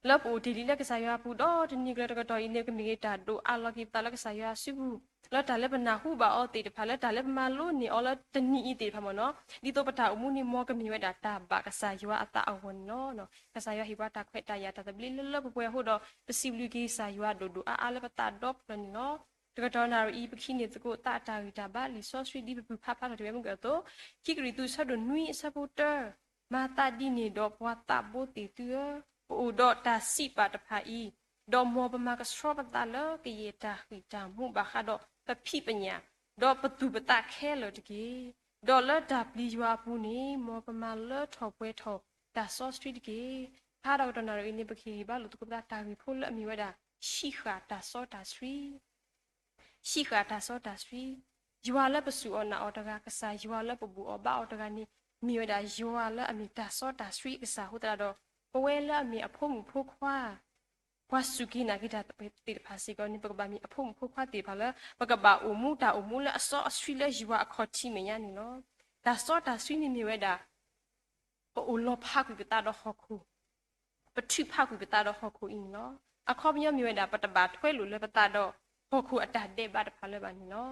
လၢပအိၣ်တ့ၢ်လံလၢကစၢ်ယွၤအပူၤဒီးတနံၤကျၢၤတကတီၢ်အံၤန့ၣ် ကမ့ၢ်က့ၤတၢ်ဒိၣ်အါလီၤက့ၤပသးလၢကစၢ်ယွၤစုပူၤ လၢတၢ်လၢပနၢ်ဟူဘၣ်အီၤသ့ၣ်တဖၣ် လၢတၢ်လၢပမၤလိန့ၢ်အီၤလၢတနံၤအံၤသ့ၣ်တဖၣ်မ့ၢ်နီၤ ဒ်သိးပတၢ်အိၣ်မူန့ၣ် မ်ကမ့ၢ်ဝဲဒၣ်တၢ်ဘၣ်ကစၢ်ယွၤအသးအဂီၢ်န့ၣ်လီၤ. ကစၢ်ယွၤဟ့ၣ်ပှၤတၢ်ခွဲးတၢ်ယာ်တၢ်သဘျ့လၢလၢပှဲၤပှဲၤအဃိဒီး ပစံးဘျုးက့ၤကစၢ်ယွၤဒိၣ်ဒိၣ်အါအါလၢပသးဒီဖျၢၣ်န့ၣ်လီၤ. တကတီၢ်နၣ်ရံၣ်အံၤ ပကဟံးန့ၢ်သကိးသးအတၢ်ဂံၢ်တၢ်ဘါလံာ်စီဆှံဒ်ပဖုၣ်ဖးဖျါထီၣ်တ့ၢ်ဝဲမုၢ်ကၢၢ်အသိး, ခံကရံၣ်သူး အဆၢဒိၣ်နွံ အဆၢဖိတၢ, မၤသးဒ်န့ၣ်ဒီးပှၤသးဘိသ့ၣ်သုဧၢ, ပအိၣ်ဒီးတၢ်စံးပာ်တဖၣ်အံၤ, ဒီးမ်ပမၤကဆှီပသးလၢကယဲၢ်တၢ်ဃံၣ်တၢ်မူဘၣ်ဃးဒီးပဖံးပညၣ်, ဒီးပသူၣ်ပသးခဲလၢာ်တက့ၢ်. ဒီးလၢတၢ်ပျံၤယွၤအပူၤန့ၣ် မ်ပမၤလၢထီၣ်ပှဲၤထီၣ်တၢ်စီဆှံတက့ၢ်. ဖးဒီးတကတီၢ်နၣ်ရံၣ်အံၤန့ၣ် ပကဟ့ၣ်ဂံၢ်ဘါလိာ်သကိးပသးတၢ်ဂ့ၢ်ဖိလၢအမ့ၢ်ဝဲဒၣ် ဟံးဃာ်တၢ်စီတၢ်ဆှံ ဟံးဃာ်တၢ်စီတၢ်ဆှံ, ယွၤလၢပစူၢ်အီၤနာ်အီၤတဂၤ, ကစၢ်ယွၤလၢပဘူၣ်အီၤဘါအီၤတဂၤန့ၣ် မ့ၢ်ဝဲဒၣ်ယွၤလၢအမ့ၢ်တၢ်စီတၢ်ဆှံအကစၢ်အဃိသတးဒီး, ပဝဲလၢအမ့ၢ်အဖိမုၣ်ဖိခွါ ပှၤစူၢ်က့ၤနာ်က့ၤတၢ်သ့ၣ်တဖၣ်စ့ၢ်ကီးန့ၣ် ပကဘၣ်မ့ၢ်အဖိမုၣ်ဖိခွါသ့ၣ်တဖၣ်လၢ ပကဘၣ်အိၣ်မူတၢ်အိၣ်မူလၢအစီအဆှံလၢယွၤအခီၣ်ထံးမဲာ်ညါန့ၣ်လီၤ. တၢ်စီတၢ်ဆှံန့ၣ်မ့ၢ်ဝဲဒၣ် ပအိၣ်လီၤဖးကွံာ်ပသးဒီးဟီၣ်ခိၣ်, ပထုးဖးကွံာ်ပသးဒီးဟီၣ်ခိၣ်အံၤန့ၣ်လီၤ. အခီပညီမ့ၢ်ဝဲဒၣ် ပတဘၣ်ထွဲလိာ်လၢပသးဒီးဟီၣ်ခိၣ်အတၢ်ဒဲးဘးတဖၣ်လၢၤဘၣ်န့ၣ်လီၤ.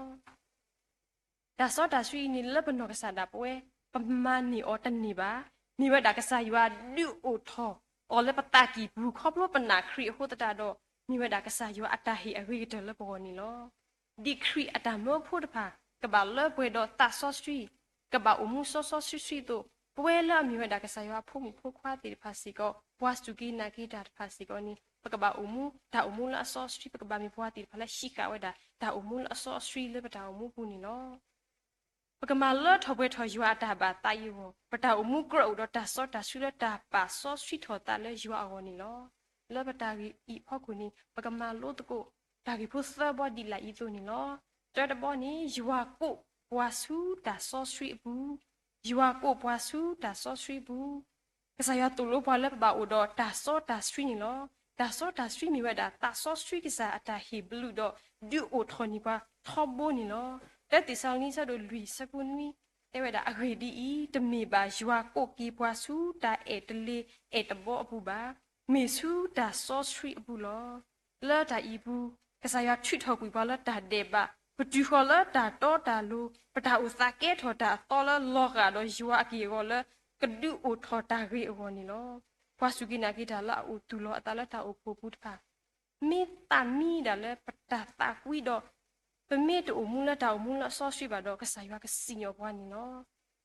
တၢ်စီတၢ်ဆှံအံၤန့ၣ် လၢပနီၢ်ကစၢ်ဒၣ်ပဝဲ ပမၤန့ၢ်အီၤတန့ၢ်ဘၣ်. မ့ၢ်ဝဲဒၣ်ကစၢ်ယွၤဒုးအိၣ်ထီၣ်အီၤလၢပသးကံၢ်ပူၤ ခီဖျိပနာ်ခရံာ်အဃိသတးဒီး, မ့ၢ်ဝဲဒၣ်ကစၢ်ယွၤအတၢ်ဟ့ၣ်အဂ့ၤကတၢၢ်လၢပဂီၢ်န့ၣ်လီၤ. ဒ်ခရံာ်အတၢ်မၢဖိတဖၣ် ကဘၣ်လၢပှဲၤဒီးသးစီဆှံ, ကဘၣ်အိၣ်မူစီစီဆှံဆှံအသိး, ပဝဲလၢအမ့ၢ်ဝဲဒၣ်ကစၢ်ယွၤအဖိမုၣ်ဖိခွါသ့ၣ်တဖၣ်စ့ၢ်ကီး ပှၤစူၢ်က့ၤနာ်က့ၤတၢ်တဖၣ်စ့ၢ်ကီးန့ၣ် ပကဘၣ်အိၣ်မူတၢ်အိၣ်မူလၢအစီဆှံ, ပကဘၣ်မ့ၢ်ပှၤသ့ၣ်တဖၣ်လၢဟံးဃာ်ဝဲဒၣ် တၢ်အိၣ်မူလၢအစီအဆှံလၢပတၢ်အိၣ်မူပူၤန့ၣ်လီၤ. ပကမၤလၢထီၣ်ပှဲၤထီၣ်ယွၤအတၢ်ဘၣ်သးအံၤအဂီၢ်, ပတၢ်အိၣ်မူကြၢးအိၣ်ဒီးတၢ်စီတၢ်ဆှံလၢတၢ်ပာ်စီဆှံထီၣ်သးလၢယွၤအဂီၢ်န့ၣ်လီၤ. လၢပတၢ်ဂ့ၢ်အံၤအဖီခိၣ်န့ၣ် ပကမၤလိသကိး တၢ်ဂ့ၢ်ဖိသၢဘီဒ်လာ်အံၤအသိးန့ၣ်လီၤ. တၢတဘီန့ၣ် ယွၤကိးပှၤဆူတၢ်စီဆှံအပူၤ, ယွၤကိးပှၤဆူတၢ်စီဆှံအပူၤ ကစၢ်ယွၤသိၣ်လိပှၤလၢပဘၣ်အိၣ်ဒီးတၢ်စီတၢ်ဆှံန့ၣ်လီၤ. တၢ်စီတၢ်ဆှံမ့ၢ်ဝဲဒၣ် သးစီဆှံကစၢ်အတၢ်ဟ့ၣ်ဘျုးဒီး ဒုးအိၣ်ထီၣ်န့ၢ်ပှၤထီဘိန့ၣ်လီၤ. တၢသ့းစၤလနံ အဆၢဒိၣ်လွံၢ် အဆၢဖိနွံ တဲဝဲဒၣ်, အဂ့ၢ်ဒ်အံၤ, တမ့ၢ်ဘၣ်ယွၤကိးက့ၤပှၤဆူတၢ်အဲၣ်တလ့အဲၣ်တဘီအပူၤဘၣ်, မ့ၢ်ဆူတၢ်စီဆှံအပူၤလီၤ. လၢတၢ်အံၤအပူၤ, ကစၢ်ယွၤထုးထီၣ်ကွံာ်ပှၤလၢတၢ်ဒဲးဘး, ပတုၤဃီၤလၢတၢ်တီတၢ်လိၤ, ပတၢ်အိၣ်သးကဲထီၣ်တၢ်အသီလၢလီၤဂာ်ဒီးယွၤအက့ၢ်အဂီၤလၢ ကဒုးအိၣ်ထီၣ်တၢ်ဂ့ၤအဂီၢ်န့ၣ်လီၤ. ပှၤစူၢ်က့ၤနာ်က့ၤတၢ်လၢအအိၣ်သူၣ်လီၤအသးလၢတၢ်အိၣ်ဖှိၣ်ပူၤတဖၣ် မ့ၢ်သးမံဒၣ်လၢပတၢ်သးကွံဒီး ပမ့ၢ်တအိၣ်မူလၢတၢ်အိၣ်မူလၢအစီဆှံဘၣ်ဒီး ကစၢ်ယွၤကစံၣ်ညီၣ်ပှၤန့ၣ်လီၤ.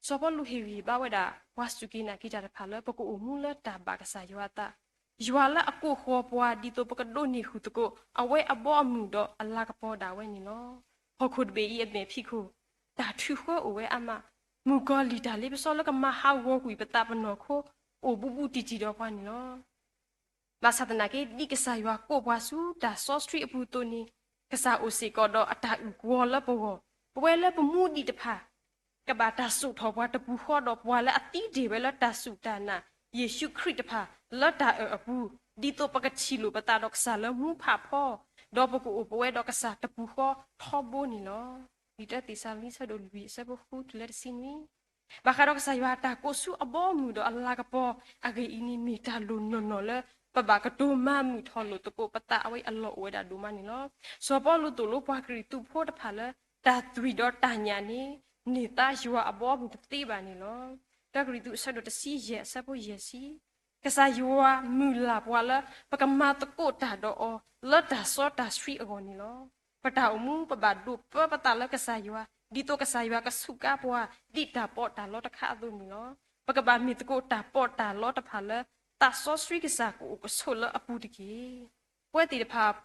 စီၤပီလူးဟ့ၣ်ဂံၢ်ဘါဝဲဒၣ် ပှၤစူၢ်က့ၤနာ်က့ၤတၢ်တဖၣ်လၢ ပကအိၣ်မူလၢတၢ်ဘၣ်ကစၢ်ယွၤအသး, ယွၤလၢအကိးဃီၤပှၤ ဒ်သိးပကဒိးန့ၢ်ဃုာ်သကိး အဝဲအဘီအမုၢ်ဒီးအလၤကပီၤဒၣ်ဝဲန့ၣ်လီၤ. ဟီၣ်ခိၣ်တဘ့ၣ်အံၤအမဲာ်ဖံးခိၣ် တၢ်ထုးဃၢအိၣ်ဝဲအါမး, မုၣ်ကီၤလံၢ်တၢ်လ့ပစီလၢကမၤဟးဂီၤကွံာ်ပသးပနီၢ်ခိ အိၣ်ဘူးဘူးတံၢ်တံၢ်ဒီးပှၤန့ၣ်လီၤ. ဘၣ်ဆၣ်သနာ်က့ ဒ်ကစၢ်ယွၤကိးပှၤဆူတၢ်စီဆှံအပူၤအသိးန့ၣ်, ကစၢ်အိၣ်စ့ၢ်ကီးဒီးအတၢ်အုၣ်ကီၤလၢပဂီၢ်, ပဝဲလၢပမူဒံးတဖၣ် ကဘၣ်တၢ်စိာ်ထီၣ်ပှၤတပူၤဃီဒီးပှၤလၢအသံတ့ၢ်ဝဲလၢတၢ်စူၢ်တၢ်နာ် ယ့ၣ်ၡူးခရံာ်တဖၣ် လၢတၢ်အၢၣ်အပူၤ, ဒ်သိးပကထံၣ်လိာ်ပသးဒီးကစၢ်လၢမူဖးဖီ, ဒီးပကအိၣ်ပဝဲဒီးကစၢ်တပူၤဃီထီဘိန့ၣ်လီၤ. လံာ်တၢသ့းစၤလနံ အဆၢဒိၣ်လွံၢ် အဆၢဖိဃုတုၤလၢတဆံနွံ ဘၣ်ဃးဒီးကစၢ်ယွၤအတၢ်ကိးဆူအဘီအမုၢ်ဒီးအလၤကပီၤအဂ့ၢ်အံၤန့ၣ် မ့ၢ်တၢ်လိၣ်နီၢ်နီၢ်လၢ ပဘၣ်ကတိၤမၤမုာ်ထီၣ်လိာ်သကိးပသး အဝဲအလီၢ်အိၣ်ဝဲဒၣ်ဒိၣ်မးန့ၣ်လီၤ. စီၤပီလူးသိၣ်လိပှၤကရံၣ်သူးဖိတဖၣ်လၢ တၢ်သွံၣ်ဒီးတၢ်ညၣ်န့ၣ် န့ၢ်သါယွၤအဘီအမုၢ်တသ့ဘၣ်န့ၣ်လီၤ. တၢကရံၣ်သူး အဆၢဒိၣ်တဆံယဲၢ် အဆၢဖိယဲၢ်ဆံ ကစၢ်ယွၤမုၢ်လၢ်ပှၤလၢ ပကမၤသကိးတၢ်ဒီးအီၤ လၢတၢ်စီတၢ်ဆှံအဂီၢ်န့ၣ်လီၤ. ပတၢ်အိၣ်မူ ပဘၣ်ဒိးပၢပသးလၢကစၢ်ယွၤ ဒ်သိးကစၢ်ယွၤကဆူးကါပှၤ ဒ်တၢ်ပီးတၢ်လီတခါအသိးန့ၣ်လီၤ. ပကဘၣ်မ့ၢ်သကိးတၢ်ပီးတၢ်လီတဖၣ်လၢ သးစီဆှံကစၢ်ကအိၣ်ကဆိးလၢအပူၤတက့ၢ်. ပဝဲသ့ၣ်တဖၣ်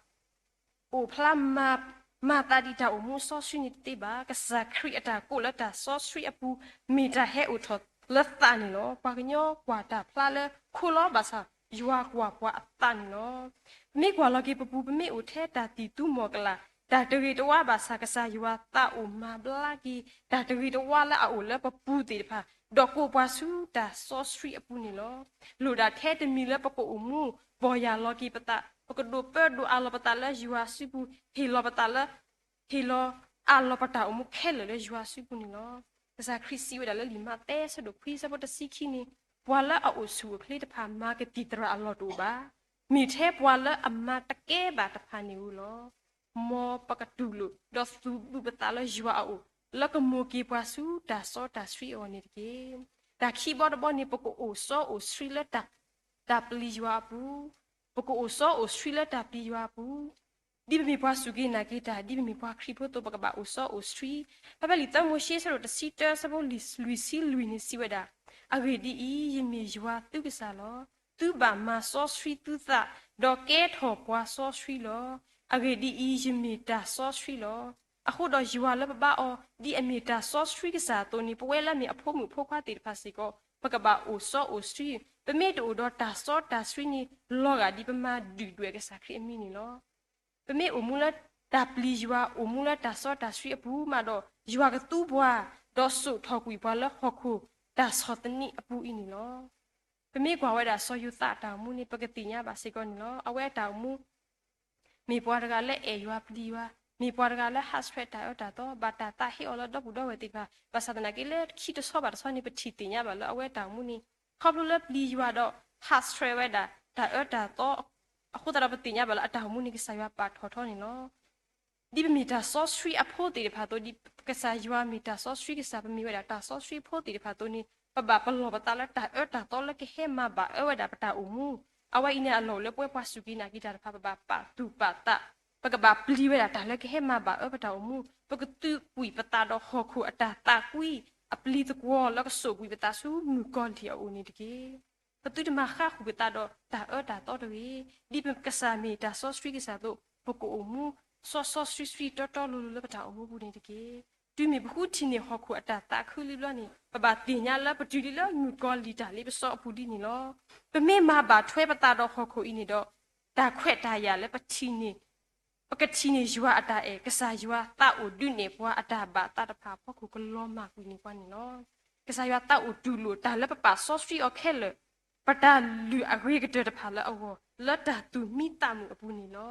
အိၣ်ဖျါမၤသးဒ်တၢ်အိၣ်မူအစီဆှံန့ၣ်တသ့ဘၣ်. ကစၢ်ခရံာ်အတၢ်ကိးလၢတၢ်စီဆှံအပူၤ မ့ၢ်တၢ်ဟဲအိၣ်ထီၣ် လၢသးန့ၣ်လီၤ. ပှၤကညီကွၢ်တၢ်ဖျါလၢခိလီၤဘၣ်ဆၣ် ယွၤကွၢ်ပှၤအသးန့ၣ်လီၤ. ပမ့ၢ်ကွၢ်လီၤက့ၤပပူၤ ပမ့ၢ်အိၣ်ထဲတၢ်သံၣ်သူမီၢ်ကလာ်, တၢ်တဂ့ၤတဝါဘၣ်ဆၣ် ကစၢ်ယွၤသးအိၣ်မၤဘျါက့ၤ တၢ်တဂ့ၤတဝါလၢအအိၣ်လၢပပူၤသ့ၣ်တဖၣ်, ဒီးကိးပှၤဆူတၢ်စီဆှံအပူၤန့ၣ်လီၤ. လိၣ်ဒၣ်ထဲတမံၤလၢပကအိၣ်မူ ပီၢ်ယၢ်လီၤက့ၤပသး, ပကဒိၣ်ပၢဒိၣ်အးလီၤပသးလၢယွၤစုပူၤ, ဟ့ၣ်လီၤပသးလၢ ဟ့ၣ်လီၤအးလီၤပတၢ်အိၣ်မူခဲလၢာ်လၢယွၤစုပူၤန့ၣ်လီၤ. ကစၢ်ခရံာ်စံးဝဲဒၣ်လၢလံာ်မးသဲ ဆၢဒိၣ်ခွံ ဆၢဖိတဆံခံန့ၣ်, ပှၤလၢအအိၣ်ဆူၣ်အိၣ်ချ့တဖၣ် မၤကသံၣ်သရၣ်အလီၢ်တအိၣ်ဘၣ်. မ့ၢ်ထဲပှၤလၢအမၤတကဲဘၣ်တဖၣ်န့ၣ်ဧိၤလီၤ. မ်ပကတူၢ်လိာ် ဒီးသူၣ်ဘုၣ်ပသးလၢယွၤအအိၣ်, လၢကမိၤက့ၤပှၤဆူတၢ်စီတၢ်ဆှံအဂီၢ်န့ၣ်တက့ၢ်. တၢ်ခံဘီတဘီန့ၣ် ပကအိၣ်စီအိၣ်ဆှံလၢ တၢ်ပျံၤယွၤအပူၤ, ပကအိၣ်စီအိၣ်ဆှံလၢတၢ်ပျံၤယွၤအပူၤ, ဒ်ပမ့ၢ်ပှၤစူၢ်က့ၤနာ်က့ၤတၢ်, ဒ်ပမ့ၢ်ပှၤခရံာ်ဖိအသိး ပကဘၣ်အိၣ်စီအိၣ်ဆှံ. ဖဲဖဲလံာ်သၢမိၤၡ့ ဆၢဒိၣ်တဆံတၢ ဆၢဖိလွံၢ်ဆံလွံၢ်န့ၣ် စံးဝဲဒၣ်, အဂ့ၢ်ဒ်အံၤ, ယမ့ၢ်ယွၤသုကစၢ်လီၤ. သုဘၣ်မၤစီဆှံသုသး, ဒီးကဲထီၣ်ပှၤစီဆှံလီၤ. အဂ့ၢ်ဒ်အံၤ, ယမ့ၢ်တၢ်စီဆှံလီၤ. အဃိဒီးယွၤလၢပဘါအီၤ ဒ်အမ့ၢ်တၢ်စီဆှံကစၢ်အသိးန့ၣ်, ပဝဲလၢအမ့ၢ်အဖိမုၣ်ဖိခွါသ့ၣ်တဖၣ်စ့ၢ်ကီး ပကဘၣ်အိၣ်စီအိၣ်ဆှံ. ပမ့ၢ်တအိၣ်ဒီးတၢ်စီတၢ်ဆှံန့ၣ် လီၤဂာ်ဒ်ပမၤဒုၣ်ဒွဲၣ်ကစၢ်ခရံာ်အမံၤန့ၣ်လီၤ. ပမ့ၢ်အိၣ်မူလၢတၢ်ပျံၤယွၤ, အိၣ်မူလၢတၢ်စီတၢ်ဆှံအပူၤမးဒီး, ယွၤကသူပှၤ, ဒီးစိာ်ထီၣ်ကွံာ်ပှၤလၢဟီၣ်ခိၣ်တၢ်ဆီၣ်သနံးအပူၤအံၤန့ၣ်လီၤ. ပမ့ၢ်ကွၢ်ဝဲဒၣ်စီၤယိၤသးအတၢ်အိၣ်မူန့ၣ် ပကသ့ၣ်ညါဘၣ်စ့ၢ်ကီးန့ၣ်လီၤ. အဝဲအတၢ်အိၣ်မူ မ့ၢ်ပှၤတဂၤလၢအဲၣ်ယွၤပျံၤယွၤ, မ့ၢ်ပှၤတဂၤလၢဟးဆှဲးတၢ်အၢတၢ်သီ, ဘၣ်တၢ်သးဟ့အီၤလၢဒီပုၢ်ဒီဝဲၢ်သ့ၣ်တဖၣ်, ဘၣ်ဆၣ်သနာ်က့လၢခံတဆီဘၣ်တဆီန့ၣ် ပထံၣ်သ့ၣ်ညါဘၣ်လၢအဝဲအတၢ်အိၣ်မူန့ၣ် ခီဖျိလၢပျံၤယွၤဒီး ဟးဆှဲးဝဲဒၣ်တၢ်အၢတၢ်သီ, အဃိသတးဒီးပသ့ၣ်ညါဘၣ်လၢအတၢ်အိၣ်မူန့ၣ် ကစၢ်ယွၤပာ်ထီၣ်ထီန့ၣ်လီၤ. ဒ်ပမ့ၢ်တၢ်စီဆှံအဖိသ့ၣ်တဖၣ်အသိး, ဒ်ကစၢ်ယွၤမ့ၢ်တၢ်စီဆှံကစၢ်, ပမ့ၢ်ဝဲဒၣ်တၢ်စီဆှံဖိသ့ၣ်တဖၣ်အသိးန့ၣ် ပဘၣ်ပလီၢ်ပသးလၢတၢ်အၢတၢ်သီလၢကဟဲမၤဘၣ်အၢဝဲဒၣ်ပတၢ်အိၣ်မူ. အဝဲအံၤန့ၣ်အလီၢ်အိၣ်လၢပဝဲပှၤစူၢ်က့ၤနာ်က့ၤတၢ်တဖၣ် ပဘၣ်ပာ်သူၣ်ပာ်သး, ပကဘၣ်ပျံၤဝဲဒၣ်တၢ်လၢကဟဲမၤဘၣ်အၢပတၢ်အိၣ်မူ, ပကသုးကွံာ်ပသးဒီးဟီၣ်ခိၣ်အတၢ်သးကွံ, အပျံၤသကွီၤလၢကစိာ်ကွံာ်ပသးဆူမုၣ်ကီၤလံၢ်အအိၣ်န့ၣ်တက့ၢ်. ပသုတမၤဃါဃုာ်ပသးဒီးတၢ်အၢတၢ်သီတဂ့ၤ. ဒ်ပကစၢ်မ့ၢ်တၢ်စီဆှံကစၢ်အသိး, ပကအိၣ်မူစီစီဆှံဆှံတီတီလိၤလိၤလၢပတၢ်အိၣ်မူပူၤန့ၣ်တက့ၢ်. တုၤမ့ၢ်ပဃုထံၣ်န့ၢ်ဟီၣ်ခိၣ်အတၢ်သးခုလံဘျီန့ၣ် ပဘၣ်သ့ၣ်ညါလၢပတုၤလံလၢမုၣ်ကီၤလံၢ်တၢ်လ့ပစီအပူၤလံန့ၣ်လီၤ. ပမ့ၢ်မၤဘၣ်ထွဲပသးဒီးဟီၣ်ခိၣ်အံၤန့ၣ်ဒီး, တၢ်ခွဲးတၢ်ယာ်လၢပထံၣ်န့ၢ် ပကထံၣ်န့ၢ်ယွၤအတၢ်အဲၣ်, ကစၢ်ယွၤသးအိၣ်ဒုးနဲၣ်ပှၤအတၢ်ဘၣ်သးတဖၣ်အဖီခိၣ် ကလီၤမၢ်ကွံာ်န့ၢ်ပှၤန့ၣ်လီၤ. ကစၢ်ယွၤသးအိၣ်တူၢ်လိာ်တၢ်လၢပပာ်စီဆှံအီၤခဲလၢာ်, ပတၢ်လုၢ်အဂ့ၤကတၢၢ်တဖၣ်လၢအဂီၢ်, လၢတၢ်သူၣ်မံသးမုာ်အပူၤန့ၣ်လီၤ.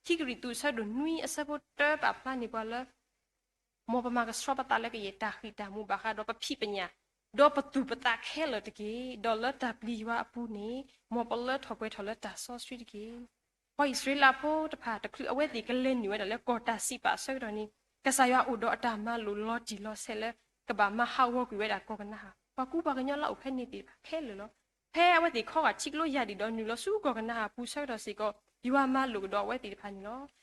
ခံကရံၣ်သူး ဆၢဒိၣ်နွံ အဆၢဖိတၢ ပာ်ဖျါန့ၢ်ပှၤလၢ မ်ပမၤကဆှီပသးလၢကယဲၢ်တၢ်ဃံၢ်တၢ်မူၤဘၣ်ဃးဒီးပဖံးပညၣ်, ဒီးပသူၣ်ပသးခဲလၢာ်တက့ၢ်. ဒီးလၢတၢ်ပျံၤယွၤအပူၤန့ၣ်, မ်ပလၢထီၣ်ပှဲၤထီၣ်လၢတၢ်စီဆှံတက့ၢ်. ပှၤအံၣ်စရ့လးဖိတဖၣ်တချုး အဝဲသ့ၣ်ကလဲၤနုာ်ဝဲဒၣ်လၢကီၢ်တၢ်စံးပာ်အဆၢကတီၢ်န့ၣ်, ကစၢ်ယွၤအိၣ်ဒီးအတၢ်မၤလိာ်လီၤတံၢ်လီၤဆဲးလၢ ကဘၣ်မၤဟးဂီၤကွံာ်ဝဲဒၣ်ကီၢ်ကနၤဧၣ်, ပှၤကူပှၤကညီလၢအအိၣ်ဖဲန့ၣ်သ့ၣ်တဖၣ်ခဲလၢာ်လီၤ. ဖဲအဝဲသ့ၣ်ခီဂာ်ထံကျိယၢ်ဒံၣ်ဒီးနုာ်လီၤဆူကီၢ်ကနၤဧၣ်အပူၤဆၢကတီၢ်စ့ၢ်ကီး, ယွၤမၤလိာ်ကဒီးအဝဲသ့ၣ်တဖၣ်န့ၣ်လီၤ.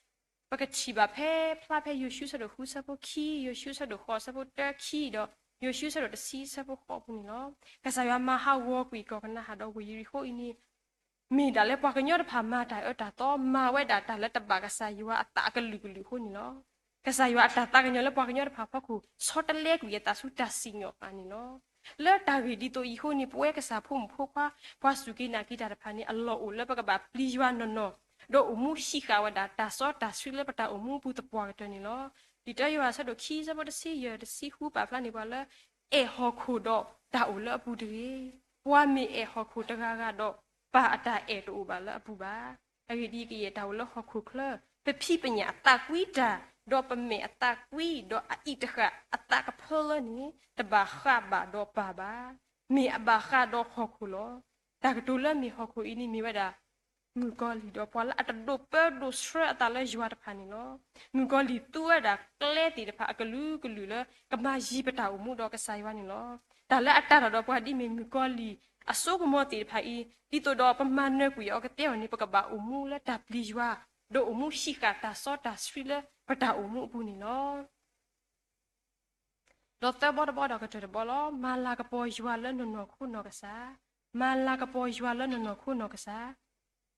ပကထံၣ်ဘၣ်ဖဲဖျါဖဲယိၤၡူ ဆၢဒိၣ်ဃု ဆၢဖိခံ, ယိၤၡူ ဆၢဒိၣ်ဃိး ဆၢဖိတၢခံ, ဒီးယိၤၡူ ဆၢဒိၣ်တဆံ ဆၢဖိဃိးအပူၤန့ၣ်လီၤ. ကစၢ်ယွၤမၤဟးဂီၤကွံာ်ကီၢ်ကနၤဧၣ်ဒီးဝ့ၢ်ယရံၣ်ဃိအံၤန့ၣ်, မ့ၢ်ဒၣ်လၢပှၤကညီတဖၣ်မၤတၢ်အၢတၢ်သီ, မၤဝဲဒၣ်တၢ်လၢတဘၣ်ကစၢ်ယွၤအသးအကလုာ်ကလုာ်အဃိန့ၣ်လီၤ. ကစၢ်ယွၤအတၢ်သးကညီၤလၢပှၤကညီတဖၣ်အဖီခိၣ် ဆီတလဲကွံာ်အသးဆူတၢ်စံၣ်ညီၣ်အသးန့ၣ်လီၤ. လၢတၢ်ဂ့ၢ်ဒ်သိးအံၤအဃိန့ၣ်, ပဝဲကစၢ်ဖိမုၣ်ဖိခွါ ပှၤစူၢ်က့ၤနာ်က့ၤတၢ်တဖၣ်န့ၣ် အလီၢ်အိၣ်လၢပကဘၣ်ပျံၤယွၤနီၢ်နီၢ်, ဒီးအိၣ်မူဟံးဃာ်ဝဲဒၣ်တၢ်စီတၢ်ဆှံလၢပတၢ်အိၣ်မူအပူၤသပှၢ်ကတၢၢ်န့ၣ်လီၤ. လံာ်တၢယိၤဟၣ် ဆၢဒိၣ်ခံ ဆၢဖိတဆံယဲၢ် တဆံဃု ပာ်ဖျါန့ၢ်ပှၤလၢ အဲၣ်ဟီၣ်ခိၣ်ဒီးတၢ်အိၣ်လၢအပူၤတဂ့ၤ. ပှၤမ့ၢ်အဲၣ်ဟီၣ်ခိၣ်တဂၤဂၤဒီး ပၢ်အတၢ်အဲၣ်တအိၣ်ဘၣ်လၢအပူၤဘၣ်. အဂ့ၢ်ဒ်အံၤ, ကယဲၢ်တၢ်အိၣ်လၢဟီၣ်ခိၣ်ချၢ, ပဖံးပညၣ်အသးကွံတၢ်, ဒီးပမဲာ်အသးကွံ, ဒီးအအံၣ်တဃာ်အသးကဖၢလၢန့ၣ်, တဘၣ်ဃးဘၣ်ဒီးပၢ်ဘၣ်. မ့ၢ်အဘၣ်ဃးဒီးဟီၣ်ခိၣ်လီၤ. တၢ်ကတိၤလၢမ့ၢ်ဟီၣ်ခိၣ်အံၤန့ၣ် မ့ၢ်ဝဲဒၣ် မုၣ်ကီၤလံၢ်ဒီးပှၤလၢအတဒိးပၢဒိးဆှၢအသးလၢယွၤတဖၣ်န့ၣ်လီၤ. မုၣ်ကီၤလံၢ်သူဝဲဒၣ်ကျဲသ့ၣ်တဖၣ်အကလုာ်ကလုာ်လၢ ကမၤယံၤပတၢ်အိၣ်မူဒီးကစၢ်ယွၤန့ၣ်လီၤ. တၢ်လၢအတၢ်တၢ်ဒီးပှၤဒ်မ့ၢ်မုၣ်ကီၤလံၢ်အစိကမီၤသ့ၣ်တဖၣ်အံၤ, ဒ်သိးဒီးပမၤနၢၤကွံာ်အီၤကသ့အီၤန့ၣ်, ပကဘၣ်အိၣ်မူလၢတၢ်ပျံၤယွၤ, ဒီးအိၣ်မူဟံးဃာ်တၢ်စီတၢ်ဆှံလၢပတၢ်အိၣ်မူအပူၤန့ၣ်လီၤ. ဒီးသၢဘီတဘီဒီးကတၢၢ်တဘီလီၤ. မၤလၤကပီၤယွၤလၢနနီၢ်ခိနီၢ်ကစၢ်. မၤလၤကပီၤယွၤလၢနနီၢ်ခိနီၢ်ကစၢ်.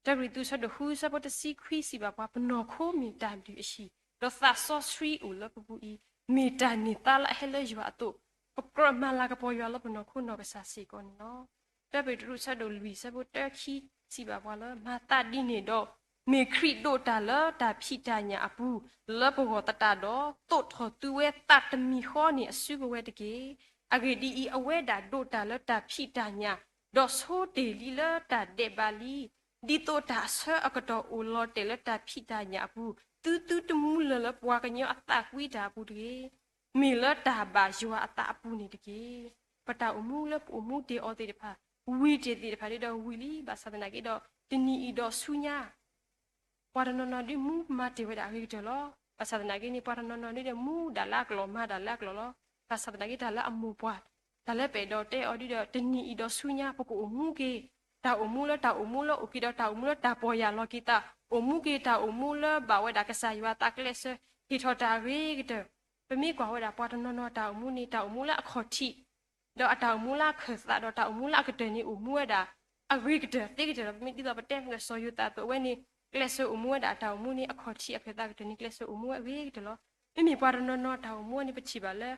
တၢကရံၣ်သူး ဆၢဒိၣ်ဃု ဆၢဖိတဆံခွံ စံးဘၣ်ပှၤ, ပနီၢ်ခိမ့ၢ်တၢ်လုၢ်အဟံၣ်, ဒီးသးစီဆှံအိၣ်လၢပပူၤအံၤ, မ့ၢ်တၢ်န့ၢ်သါလၢအဟဲလၢယွၤအသိး, ပကြၢးမၤလၤကပီၤယွၤလၢပနီၢ်ခိနီၢ်ကစၢ်စ့ၢ်ကီးန့ၣ်လီၤ. တၢ်ပ့းတရူးဆၢဒိၣ်လွံၢ်ဆၢဖိတၢခံစံးဘၣ်ပှၤလၢ မၤသးဒ်န့ၣ်ဒီး, မ့ၢ်ခရံာ်ဒိးတၢ်လၢတၢ်ဖံးတၢ်ညၣ်အပူၤ လၢပဂီၢ်သတးဒီး, သိးထီၣ်သုဝဲသးတမံၤဃီန့ၣ်အစုကဝဲၤတက့ၢ်. အဂ့ၢ်ဒ်အံၤ, အဝဲဒၣ်ဒိးတၢ်လၢတၢ်ဖံးတၢ်ညၣ်, ဒီးဆိတ့ၢ်လံလၢတၢ်ဒဲးဘးလံ. ဒ်သိးတၢ်အဆၢအကတီၢ်အိၣ်လီၤတဲာ်လၢတၢ်ဖံးတၢ်ညၣ်အပူၤ, သုသုတမူလၢာ်လၢပှၤကညီအသးကွံတၢ်အပူၤတဂ့ၤ. မ့ၢ်လၢတၢ်ဘၣ်ယွၤအသးအပူၤန့ၣ်တက့ၢ်. ပတၢ်အိၣ်မူလၢပအိၣ်မူတ့ၢ်အီၤသ့ၣ်တဖၣ်, ဝံၤတ့ၢ်သ့ၣ်တဖၣ်ဒ်ဒီးဝံၤလံ, ဘၣ်ဆၣ်သနာ်က့ဒီး တနံၤအံၤဒီးဆူညါ ပှၤတနီၤနီၤဒုးမူမၤတ့ၢ်ဝဲဒၣ်အဂ့ၤကတၢၢ်လီၤ. ဘၣ်ဆၣ်သနာ်က့န့ၣ် ပှၤတနီၤနီၤဒုးဒီးမူဒၣ်လၢအကျိၤမၤဒၣ်လၢအကျိၤလီၤ. ဘၣ်ဆၣ်သနာ်က့တၢ်လၢအမိၢ်ပှၢ်, တၢ်လၢပအဲၣ်ဒိးတဲအီၤဒုးဒီး တနံၤအံၤဒီးဆူညါ ပကအိၣ်မူက့ၤ တၢ်အိၣ်မူလၢတၢ်အိၣ်မူလၢအိၣ်က့ၤဒီးတၢ်အိၣ်မူလၢတၢ်ပီၢ်ယၢ်လီၤက့ၤသး, အိၣ်မူက့ၤတၢ်အိၣ်မူလၢဘၣ်ဝဲဒၣ်ကစၢ်ယွၤအသးကျဲးစၢး ဟ့ၣ်ထီၣ်တၢ်အဂ့ၤကတၢၢ်. ပမ့ၢ်ကွၢ်ဝဲဒၣ်ပှၤတနီၤနီၤတၢ်အိၣ်မူန့ၣ် တၢ်အိၣ်မူလၢအခီၣ်ထံး ဒီးအတၢ်အိၣ်မူလၢအခၢၣ်သးဒီးတၢ်အိၣ်မူလၢအကတၢၢ်န့ၣ် အိၣ်မူဝဲဒၣ်အဂ့ၤကတၢၢ်သ့ကတၢၢ်လီၤ. ပမ့ၢ်ဒ်သိးပတဲမ့ၢ်ကစီၤယိၤသးအသိး အဝဲန့ၣ် ကျဲးစၢးအိၣ်မူဝဲဒၣ်အတၢ်အိၣ်မူန့ၣ် အခီၣ်ထံးအခၢၣ်သးကတၢၢ်န့ၣ် ကျဲးစၢးအိၣ်မူဝဲအဂ့ၤကတၢၢ်လီၤ. မ့မ့ၢ်ပှၤတနီၤနီၤတၢ်အိၣ်မူန့ၣ် ပထံၣ်ဘၣ်လၢ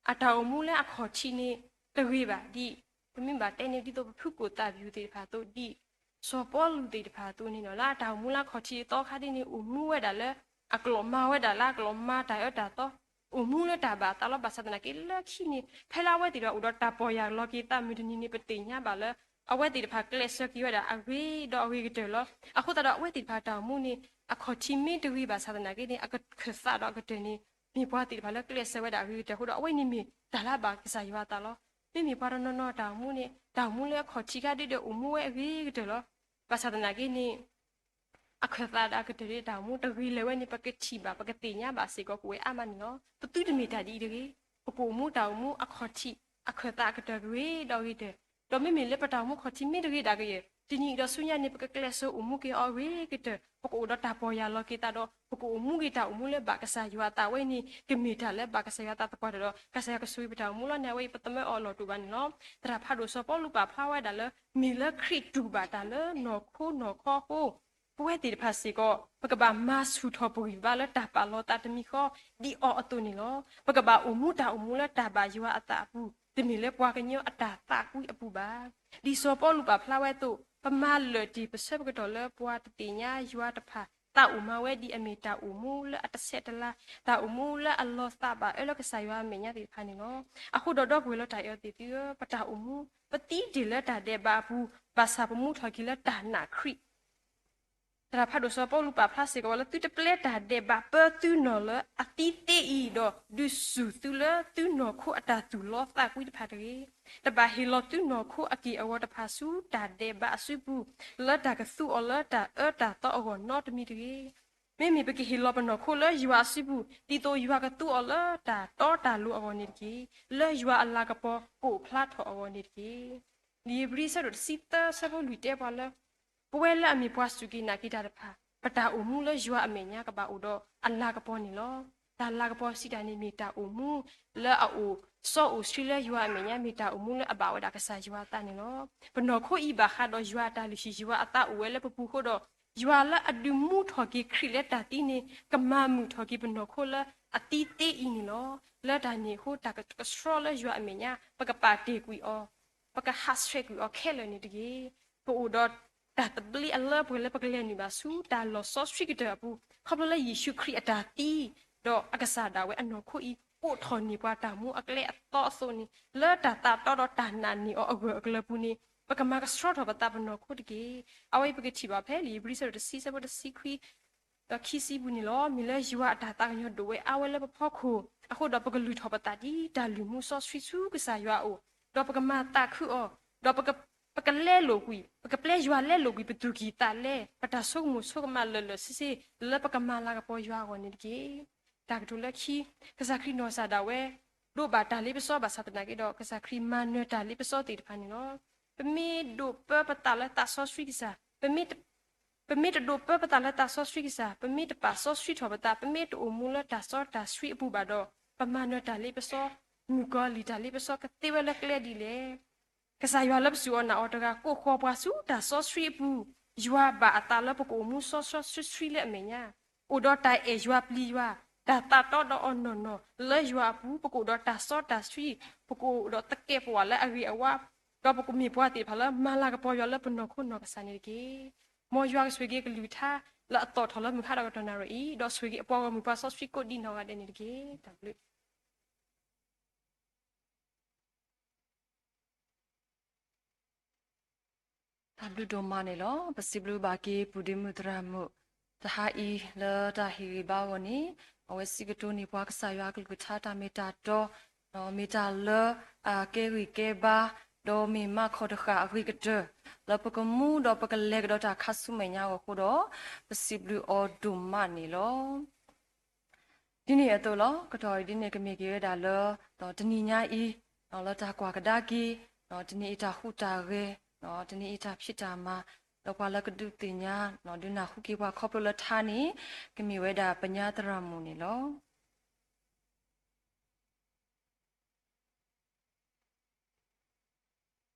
အတၢ်အိၣ်မူလၢအခီၣ်ထံးန့ၣ် တဂ့ၤဘၣ်ဒ် ပမ့ၢ်ဘၣ်တဲန့ၣ် ဒ်သိးပဖုကိၣ်သးပယူၤသ့ၣ်တဖၣ်အသိးဒ် စီၤပီလူးသ့ၣ်တဖၣ်အသိးန့ၣ်လီၤ. လၢအတၢ်အိၣ်မူလၢအခီၣ်ထံးသီခါဒ်န့ၣ် အိၣ်မူဝဲဒၣ်လၢ အကျိၤမၤဝဲဒၣ်လၢအကျိၤမၤတၢ်အၢတၢ်သီ အိၣ်မူလၢတၢ်ဘၣ်အသးလီၤ. ဘၣ်ဆၣ်သနာ်က့ လၢခံန့ၣ် ဖဲလၢအဝဲသ့ၣ်တဖၣ်အိၣ်ဒီးတၢ်ပီၢ်ယၢ်လီၤက့ၤသးမုၢ်တနံၤန့ၣ် ပသ့ၣ်ညါဘၣ်လၢ အဝဲသ့ၣ်တဖၣ်ကျဲးစၢးက့ၤဝဲဒၣ်အဂ့ၤဒီးအဂ့ၤကတၢၢ်လီၤ. အဃိသတးဒီး အဝဲသ့ၣ်တဖၣ်တၢ်အိၣ်မူန့ၣ် အခီၣ်ထံးမ့ၢ်တဂ့ၤဘၣ်ဆၣ်သနာ်က့န့ၣ် အခၢၣ်သးဒီးအကတၢၢ်န့ၣ် မ့ၢ်ပှၤသ့ၣ်တဖၣ်လၢကျဲးစၢးဝဲဒၣ်အဂ့ၤကတၢၢ်အဃိဒီး အဝဲန့ၣ်မ့ၢ်တၢ်လၢအဘၣ်ကစၢ်ယွၤအသးလီၤ. မ့မ့ၢ်ပှၤတနီၤနီၤတၢ်အိၣ်မူန့ၣ် တၢ်အိၣ်မူလၢအခီၣ်ထံးခါဒ်ဒီးအိၣ်မူဝဲအဂ့ၤကတၢၢ်လီၤ. ဘၣ်ဆၣ်သနာ်က့န့ၣ် အခၢၣ်သးဒီးအကတၢၢ်ဒ်တၢ်အိၣ်မူတဂ့ၤလၢၤဝဲန့ၣ် ပကထံၣ်ဘၣ် ပကသ့ၣ်ညါဘၣ်စ့ၢ်ကီး ကအိၣ်ဝဲအါမးန့ၣ်လီၤ. ပသုတမ့ၢ်တၢ်ဒ်အံၤတဂ့ၤ. ပကအိၣ်မူတၢ်အိၣ်မူအခီၣ်ထံး အခၢၣ်သးအကတၢၢ်ဂ့ၤဒီးဂ့ၤကတၢၢ်, ဒီးမ့မ့ၢ်လၢပတၢ်အိၣ်မူခီၣ်ထံးမ့ၢ်တဂ့ၤဒၣ်ကယဲၢ် တနံၤအံၤဒီးဆူညါန့ၣ် ပကကျဲးစၢးအိၣ်မူက့ၤအီၤဂ့ၤကတၢၢ်, ပကအိၣ်ဒီးတၢ်ပီၢ်ယၢ်လီၤက့ၤသးဒီး ပကအိၣ်မူက့ၤတၢ်အိၣ်မူလၢဘၣ်ကစၢ်ယွၤအသးဝဲန့ၣ် ကမ့ၢ်တၢ်လၢဘၣ်ကစၢ်ယွၤအသးသပှၢ်တၢၢ်ဒီး ကစၢ်ယွၤကဆိၣ်ဂ့ၤပတၢ်အိၣ်မူလီၤန့ၣ် အဝဲအံၤပသးမၢအီၤအလီၢ်တအိၣ်ဘၣ်န့ၣ်လီၤ. သရၣ်ဖးဒိၣ်စီၤပီလူးပာ်ဖျါဝဲဒၣ်လၢ မ့ၢ်လၢခရံာ်တူၢ်ဘၣ်တၢ်လၢနီၢ်ခိနီၢ်ခီအဃိ ပဝဲသ့ၣ်တဖၣ်စ့ၢ်ကီး ပကဘၣ်မၤဆူၣ်ထီၣ်ပဂံၢ်ပဘါလၢတၢ်ပာ်လီၤသးတမံၤဃီ ဒ်အီၤအသိးန့ၣ်လီၤ. ပကဘၣ်အိၣ်မူတၢ်အိၣ်မူလၢတၢ်ဘၣ်ယွၤအသးအပူၤ, တမ့ၢ်လၢပှၤကညီအတၢ်သးကွံအပူၤဘၣ်. ဒ်စီၤပီလူးပာ်ဖျါဝဲအသိး ပမၤလၢာ်တ့ၢ်ပဆၢပကတီၢ်လၢပှၤတသ့ၣ်ညါယွၤတဖၣ် သးအိၣ်မၤဝဲဒ်အမ့ၢ်တၢ်အိၣ်မူလၢအတဆဲးတလၤ, တၢ်အိၣ်မူလၢအလီၤသးဘၣ်အၢလၢကစၢ်ယွၤအမဲာ်ညါသ့ၣ်တဖၣ်န့ၣ်လီၤ. အဃိဒီးဒီပုၢ်ဝဲၢ်လီၤတၢ်အဲၣ်အီၤသ့ၣ်သုဧၢ, ပတၢ်အိၣ်မူ ပသံတ့ၢ်လၢတၢ်ဒဲးဘးအပူၤ ဘၣ်ဆၣ်ပမူထီၣ်က့ၤလၢတၢ်နာ်ခရံာ် သရၣ်ဖးဒိၣ်စီၤပီလူးပာ်ဖျါစ့ၢ်ကီးဝဲလၢ သုတပျဲတၢ်ဒဲးဘးပၢသုနီၢ်လၢအသံသ့အံၤဒီး ဒုးစူၢ်သုလၢသုနီၢ်ခိအတၢ်သူၣ်လီသးကွံတဖၣ်တဂ့ၤ. တဘၣ်ဟ့ၣ်လီၤသုနီၢ်ခိအက့ၢ်အဂီၤတဖၣ်ဆူတၢ်ဒဲးဘးအစုပူၤ လၢတၢ်ကသူအီၤလၢတၢ်အၢတၢ်သီအဂီၢ်နီတမံၤတဂ့ၤ. မ့မ့ၢ်ပကဟ့ၣ်လီၤပနီၢ်ခိလၢယွၤအစုပူၤ ဒ်သိးယွၤကသူအီၤလၢတၢ်တီတၢ်လိၤအဂီၢ်န့ၣ်တက့ၢ်. လၢယွၤအလၤကပီၤကအိၣ်ဖျါထီၣ်အဂီၢ်န့ၣ်တက့ၢ်. လံာ်ဧ့ၤဘြံၤဆၢဒိၣ်တဆံသၢဆၢဖိလွံၢ်တဲပှၤလၢ ပဝဲလၢအမ့ၢ်ပှၤစူၢ်က့ၤနာ်က့ၤတၢ်တဖၣ် ပတၢ်အိၣ်မူလၢယွၤအမဲာ်ညါကဘၣ်အိၣ်ဒီးအလၤကပီၤန့ၣ်လီၤ. တၢ်လၤကပီၤစံးတၢ်န့ၣ်မ့ၢ်တၢ်အိၣ်မူ လၢအအိၣ်စီအိၣ်ဆှံလၢယွၤအမဲာ်ညါ မ့ၢ်တၢ်အိၣ်မူလၢအဘၣ်ဝဲဒၣ်ကစၢ်ယွၤအသးန့ၣ်လီၤ. ပနီၢ်ခိအံၤဘၣ်ဃးဒီးယွၤအတၢ်လုၢ်ဟံၣ် ယွၤအသးအိၣ်ဝဲလၢပပူၤအဃိဒီး ယွၤလၢအဒုးမူထီၣ်က့ၤခရံာ်လၢတၢ်သံန့ၣ် ကမၤမုာ်ထီၣ်က့ၤပနီၢ်ခိလၢအသံသ့အံၤန့ၣ်လီၤ. လၢတၢ်န့ၣ်အဃိ တၢ်ကဆှီလၢယွၤအမဲာ်ညါ ပကပာ်တ့ၢ်ကွံာ်အီၤ ပကဟးဆှဲးကွံာ်အီၤခဲလၢာ်န့ၣ်တက့ၢ်. ပအိၣ်ဒီးတၢ်သဘျ့အလၢပှဲၤလၢပကလဲၤနုာ်ဘၣ်ဆူတၢ်လီၢ်စီဆှံကတၢၢ်အပူၤ ခီဖျိလၢယ့ၣ်ၡူးခရံာ်အတၢ်သံ ဒီးအကစၢ်ဒၣ်ဝဲအနီၢ်ခိအံၤ အိးထီၣ်န့ၢ်ပှၤတၢ်မူအကျဲအသီအသိးန့ၣ် လၢတၢ်သးတီဒီးတၢ်နာ်န့ၢ်အီၤအဂၢၢ်အကျၢၤပူၤန့ၣ် ပကမၤကဆှီထီၣ်ပသးပနီၢ်ခိတက့ၢ်. အဝဲအံၤပကထံၣ်ဘၣ်ဖဲလံာ်ဧ့ၤဘြံၤဆၢဒိၣ်တဆံ ဆၢဖိတဆံခွံ ဒီးခံဆံပူၤန့ၣ်လီၤ. မ့ၢ်လၢယွၤအတၢ်သးကညီၤဒိၣ်ဝဲအါဝဲလၢပဖီခိၣ်အဃိဒီး ပကလုၢ်ထီၣ်ပသးဒ်တၢ်လုၢ်မူစီဆှံဆူကစၢ်ယွၤအအိၣ်, ဒီးပကမၤသးခုအီၤ, ဒီးပကလဲလိာ်ကွံာ်, ပကပျဲယွၤလဲလိာ်ကွံာ် ပသူၣ်ကံၢ်သးလဲ, ပတၢ်ဆိကမိၣ်ဆိကမးလၢာ်လၢာ်ဆ့ဆ့ လၢပကမၤလၤကပီၤယွၤအဂီၢ်န့ၣ်တက့ၢ်. တၢ်ကတိၤလၢခံ, ကစၢ်ခရံာ်နီၢ်ကစၢ်ဒၣ်ဝဲ ဒိးဘၣ်တၢ်လ့ပစီဘၣ်ဆၣ်သနာ်က့ဒီး ကစၢ်ခရံာ်မၤနၢၤတၢ်လ့ပစီသ့ၣ်တဖၣ်န့ၣ်လီၤ. ပမ့ၢ်ဒိးပၢပသးလၢသးစီဆှံကစၢ်, ပမ့ၢ်တဒိးပၢပသးလၢသးစီဆှံကစၢ်, ပမ့ၢ်တပာ်စီဆှံထီၣ်ပသး, ပမ့ၢ်တအိၣ်မူလၢတၢ်စီတၢ်ဆှံအပူၤဘၣ်ဒီး ပမၤနၢၤတၢ်လ့ပစီ, မုၣ်ကီၤလံၢ်တၢ်လ့ပစီကသ့ဝဲလၢကျဲဒ်လဲၣ်. ကစၢ်ယွၤလၢပစူၢ်အီၤနာ်အီၤတဂၤ ကိးဃီၤပှၤဆူတၢ်စီဆှံအပူၤ, ယွၤဘၣ်အသးလၢပကအိၣ်မူစီစီဆှံဆှံလၢအမဲာ်ညါ, အိၣ်ဒီးတၢ်အဲၣ်ယွၤပျံၤယွၤ, တၢ်သးတီဒီးအီၤနီၢ်နီၢ်လၢယွၤအပူၤ, ပကအိၣ်ဒီးတၢ်စီတၢ်ဆှံ, ပကအိၣ်ဒီးသကဲးပဝးလၢအဂ့ၤအဝါ, ဒီးပကမ့ၢ်ပှၤသ့ၣ်တဖၣ်လၢမၤလၤကပီၤယွၤလၢပနီၢ်ခိနီၢ်ကစၢ်န့ၣ်တက့ၢ်. မ်ယွၤကဆိၣ်ဂ့ၤက့ၤကလုၢ်ကထါလၢအသီၣ်ထီၣ်လၢမုၢ်ဃါဒီးကတီၢ်နၣ်ရံၣ်အံၤ, ဒီးဆိၣ်ဂ့ၤက့ၤအပှၤဂီၢ်မုၢ်ပှၤစီဆှံကိးဒံနီၢ်ဂၤဒဲးန့ၣ်တက့ၢ်. တၢ်ဘျုး တၢ်ဘျုးဒိၣ်မးန့ၣ်လီၤ. ပစံးဘျုးဘၣ်က့ၤပုၢ်ဒ့မုၣ်သရၣ်မုၣ် တဟါအံၤလၢတၢ်ဟ့ၣ်ဂံၢ်ဘါအဂီၢ်န့ၣ်, အဝဲစံးကတိၤန့ၢ်ပှၤကစၢ်ယွၤအကလုၢ်ကထါတၢ်မ့ၢ်တၢ်တီ, မ့ၢ်တၢ်လၢအကဲဂံၢ်ကဲဘါ, ဒီးမ့ၢ်မၤခီၣ်တဃာ်အဂ့ၤကတၢၢ် လၢပကမူဒီးပကလဲၤကဒီးတၢ်ခါဆူမဲာ်ညါအဂီၢ်အဃိဒီး, ပစံးဘျုးအီၤဒိၣ်မးန့ၣ်လီၤ. ဒ်န့ၣ်အသိးလီၤ. ကတီၢ်အံၤဒ်န့ၣ် ကမ့ၢ်က့ၤဝဲဒၣ်လၢ တနံၤညါအံၤ လၢတၢ်ကွၢ်ကဒါက့ၤ တနံၤအံၤတၢ်ဟူးတၢ်ဂဲၤ, တနံၤအံၤတၢ်ဖံးတၢ်မၤ, ဒီးပှၤလၢကဒုးသ့ၣ်ညါ ဒုးနၢ်ဟူက့ၤပှၤခီဖျိလၢထါန့ၣ် ကမ့ၢ်ဝဲဒၣ်ပညါသရၣ်မုၣ်န့ၣ်လီၤ.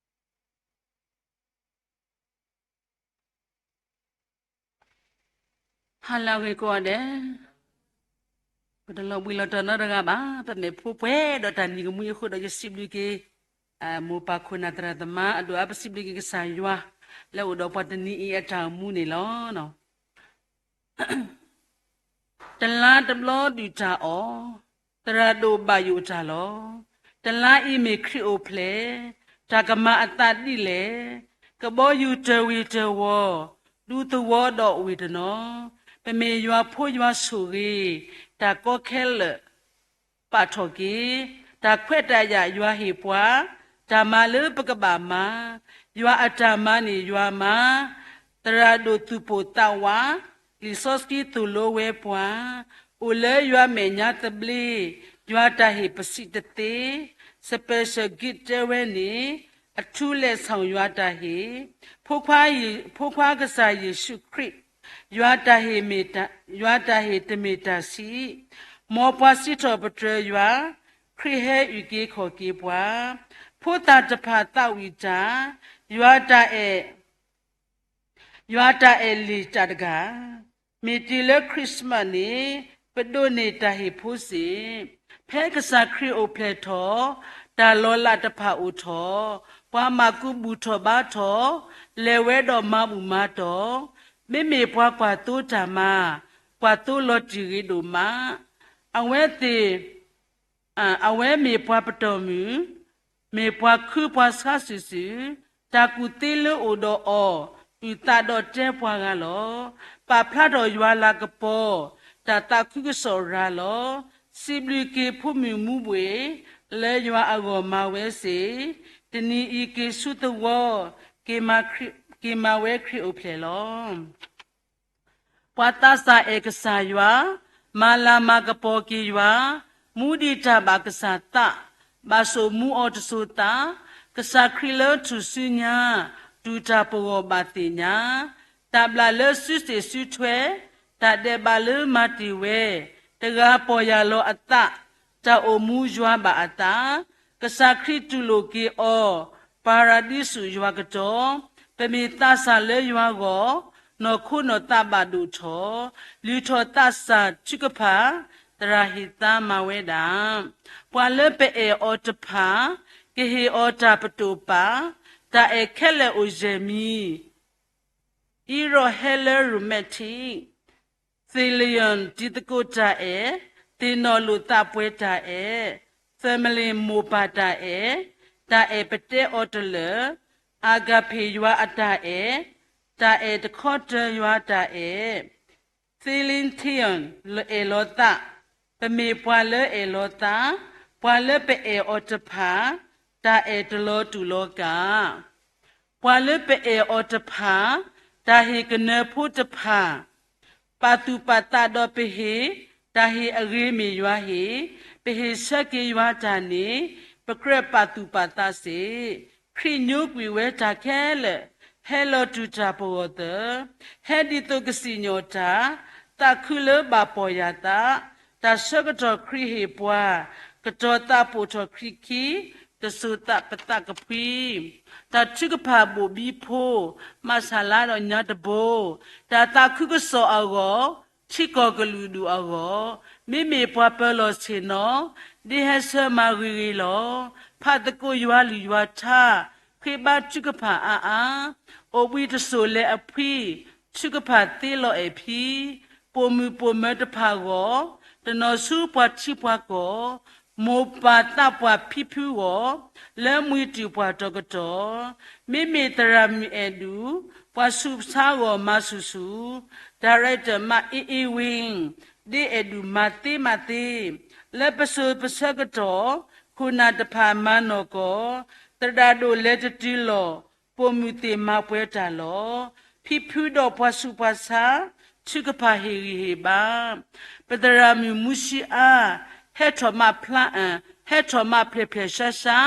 ဟါလၢအဂ့ၤကိးဂၤဒဲး, ပတလီၤဘှံးလီၤတီၤနီတဂၤဘၣ်. ပမ့ၢ်ဖိပှဲၤဒီးတၢ်နံၤကမှံအဃိဒီး ယစံးဘျုးက့ၤ မိၢ်ပၢ်ခိၣ်နၢ်သရၣ်သမါ အဒိၣ်အါ ပစံးဘျုးက့ၤကစၢ်ယွၤ လၢအိၣ်ဒီးပှၤတနံၤအံၤအတၢ်အိၣ်မူန့ၣ်လီၤ. တလါတဘျီဒုၣ်တၢ်အီၣ်, သရၣ်ဒိၣ်ဘၣ်ယိၣ်တၢ်လီၤ. တလါအံၤမ့ၢ်ခရံာ်အိၣ်ဖျဲၣ်, တၢ်ကမၤအသးဒ်လဲၣ်. ကဘီယူၤတၢၤဝ့ၤတၢၤဝီၤ, ဒူသဝီဒီးဝ့ၢ်တနီၤ, ပမ့ၢ်ယွၤဖိယွၤဆိၣ်ဂ့ၤ, တၢ်ကီခဲလၢာ် ပာ်ထီၣ်က့ၤ, တၢ်ခွဲးတၢ်ယာ်ယွၤဟ့ၣ်ပှၤ, တၢ်မၤလၢပကဘၣ်မၤ, ယွၤအတၢ်မၤန့ၣ်ယွၤမၤ, သရၣ်ဒိၣ်သူၣ်ပိၢ်သးဝး, လံာ်စီဆှံသိၣ်လိဝဲပှၤ, အိၣ်လၢယွၤမဲာ်ညါသဘျ့, ယွၤတၢ်ဟ့ၣ်ပစံးတသ့, special gift တဲဝဲန့ၣ်, အထူးလက်ဆောင် ယွၤတၢ်ဟ့ၣ်, ဖိခွါကစၢ်ယ့ၣ်ၡူးခရံာ်, ယွၤတၢ်ဟ့ၣ်တမ့ၢ်တၢ်ဆံး, မ်ပှၤစံးထီၣ်ပတြၢၤယွၤ, ခရံာ်ဟဲအုၣ်က့ၤခီၣ်က့ၤပှၤ, ဖိသၣ်တဖၣ်သးဝံၣ်တၢ်, ယွၤတၢ်အဲၣ် ယွၤတၢ်အဲၣ်လံာ်တၢ်တဂၤ, မ့ၢ်တုၤလၢ Christmas န့ၣ်, ပဒိးန့ၢ်တၢ်ဟ့ၣ်ဖိစ့ၢ်, ဖဲကစၢ်ခရံာ်အိၣ်ဖျဲၣ်ထီၣ်, တၢ်လီၤလးတဖၣ်အိၣ်ထီၣ်, ပှၤမၤကူဘူၣ်ထီၣ်ဘါထီၣ်, လဲၤဝဲဒီးမၤဘူၣ်မၤတီၢ်, မ့မ့ၢ်ပှၤကွၢ်သိတၢ်မၤ, ကွၢ်သိလီၤတံၢ်ဂ့ၤဒိၣ်မး, အဝဲသ့ၣ် အဝဲမ့ၢ်ပှၤပတီၢ်မုၢ်, မ့ၢ်ပှၤခုပှၤဆါစုာ်စုာ်, တၢ်ကူၣ်သ့လၢအိၣ်ဒီးအီၤ, အုၣ်သးဒီးတဲပှၤဂၤလီၤ. ပာ်ဖျါထီၣ်ယွၤလၤကပီၤ, တၢ်သးခုကစီၣ်ရၤလီၤ. စံးဘျုးက့ၤဖိမုၣ်မူဘှ့ၣ်, လၢယွၤအဂီၢ်မၤဝဲစ့ၢ်, တနံၤအံၤက့ၤဆူသဝီ, က့ၤမၤဝဲခရံာ်အိၣ်ဖျဲၣ်လီၤ. ပှၤသးစၢ်အဲၣ်ကစၢ်ယွၤ, မၤလၤမၤကပီၤက့ၤယွၤ, မူဒံးတၢ်ဘၣ်ကစၢ်သး, ဘၣ်ဆိၣ်မူအီၤတစိၤသး, ကစၢ်ခရံာ်လၢထူၣ်စုညါ, တူၢ်တၢ်ပဂီၢ်ဘၣ်သ့ၣ်ညါ, တၢ်ဘျၣ်လၢစုစ့ၣ်စုထွဲ, တၢ်ဒဲးဘးလၢမၤတ့ၢ်ဝဲ, တဂၤပီၢ်ယၢ်လီၤအသး, တၢ်အိၣ်မူယွၤဘၣ်အသး, ကစၢ်ခရံာ်တူၢ်လိာ်က့ၤအီၤ, ပၤရၤဒံစူးယွၤကတီၢ်, ပမ့ၢ်သးစၢ်လၢယွၤဂီၢ်, နီၢ်ခိနီၢ်သးဘၣ်ဒိၣ်ထီၣ်, လုၢ်ထီၣ်သးစၢ်ထုကဖၣ်, သရၣ်ဟ့ၣ်သါမၤဝဲဒၣ်. ပှၤလၢပအဲၣ်အီၤတဖၣ်, ကဟ့ၣ်အီၤတၢ်ပတိာ်ပာ်, တၢ်အဲၣ်ခဲလၢာ်အိၣ်ယဲၢ်မံၤ အံးရီၣ်ဟဲလၢ romantic, သ့ၣ်လယီၣ် တံၤသကိးတၢ်အဲၣ်, သ့ၣ်နီၣ်လိာ်သးပှဲၤတၢ်အဲၣ်, family မိၢ်ပၢ်တၢ်အဲၣ်, တၢ်အဲၣ်ပတဲအီၤတလၢာ်, အၤကၣ်ဖ့ၣ်ယွၤအတၢ်အဲၣ်, တၢ်အဲၣ်တခီတၢၤယွၤတၢ်အဲၣ်, Celine Dion အဲၣ်လီၤသး, ပမ့ၢ်ပှၤလၢအဲၣ်လီၤသး, ပှၤလၢပအဲၣ်အီၤတဖၣ်, တၢ်အဲၣ်တလီၤတူာ်လီၤကာ် ပှၤလၢပအဲၣ်အီၤတဖၣ်, တၢ်ဟ့ၣ်ကနၢၤဖိတဖၣ်, ပာ်သူၣ်ပာ်သးဒီးပဟ့ၣ်, တၢ်ဟ့ၣ်အဂ့ၤမ့ၢ်ယွၤဟ့ၣ်, ပဟ့ၣ်ဆၢက့ၤယွၤတၢ်န့ၣ်, ပကြၢးပာ်သူၣ်ပာ်သးစ့ၢ်, ခရံာ်ညိကွံာ်ဝဲတၢ်ခဲလၢာ်, ဟဲလီၤတူၢ်တၢ်ပဂီၢ်သၢ, ဟဲဒ်သိးကစံၣ်ညီၣ်တၢ်, သးခုလၢဘၣ်ပီၢ်ယၢ်သး, တၢ်ဆၢကတီၢ်ခရံာ်ဟ့ၣ်ပှၤ, ကတီၤသးပိာ်ထီၣ်ခရံာ်ခံ, တစိၤသးပသးကဖှံ, တၢ်ထုကဖၣ်ဘိၣ်ဘံဖိ, မၤဆၣ်လါဒီးညါတဘိ, တၢ်သးခုကစီၣ်အဂီၢ်, ထံကီၢ်ကလုာ်ဒူၣ်အဂီၢ်, မ့မ့ၢ်ပှၤပၢၤလီၢ်ဆ့ၣ်နီၤ, ဒ်ဟဲဆၢမၤဂ့ၤဂ့ၤလီၤ. ဖးသကိးယွၤလုၢ်ယွၤထါ, ဃ့ဘါထုကဖၣ်အါအါ, အိၣ်ဘှံးတစိၢ်လဲၤအဖှံ, ထုကဖၣ်သ့လီၤအဲၣ်ဖံ, ပိာ်မုၣ်ပိာ်မၢၤတဖၣ်အဂီၢ်, တနီၤဆူပှၤထံပှၤကီၢ်, မိၢ်ပၢ်သးပှၢ်ဖံဖုဂီၢ်, လၢမှံတုာ်ပှၢ်တီၤကတီၢ်, မ့မ့ၢ်သရၣ်မုၣ်အဲၣ်ဒူၣ်, ပှၤဆူးဆါဂီၢ်မၤဆူၣ်ဆူၣ်, Director မးအ့အ့ဝ့, ဒ်အဲၣ်ဒူၣ်မၤသ့မးသ့, လၢပစိၤပဆၢကတီၢ်, ခိၣ်နၢ်တဖၣ်မၤနီၢ်ကီၢ်, သရၣ်ဒိၣ်လဲၤတတုၤလီၢ်, ပိာ်မုၣ်သ့ၣ်မၤပှဲၤတၢ်လီၤ. ဖံဖုဒီးပှၤဆူးပှၤဆါ, ထုကဖၣ်ဟ့ၣ်ဂံၢ်ဟ့ၣ်ဘါ, ပသရၣ်မုၣ်မူဆံအါ, ဟဲထီၣ်မးဖျါအံၤ, ဟဲထီၣ်မးဖျဲၣ်ဖျဲၣ်ရှါရှါ,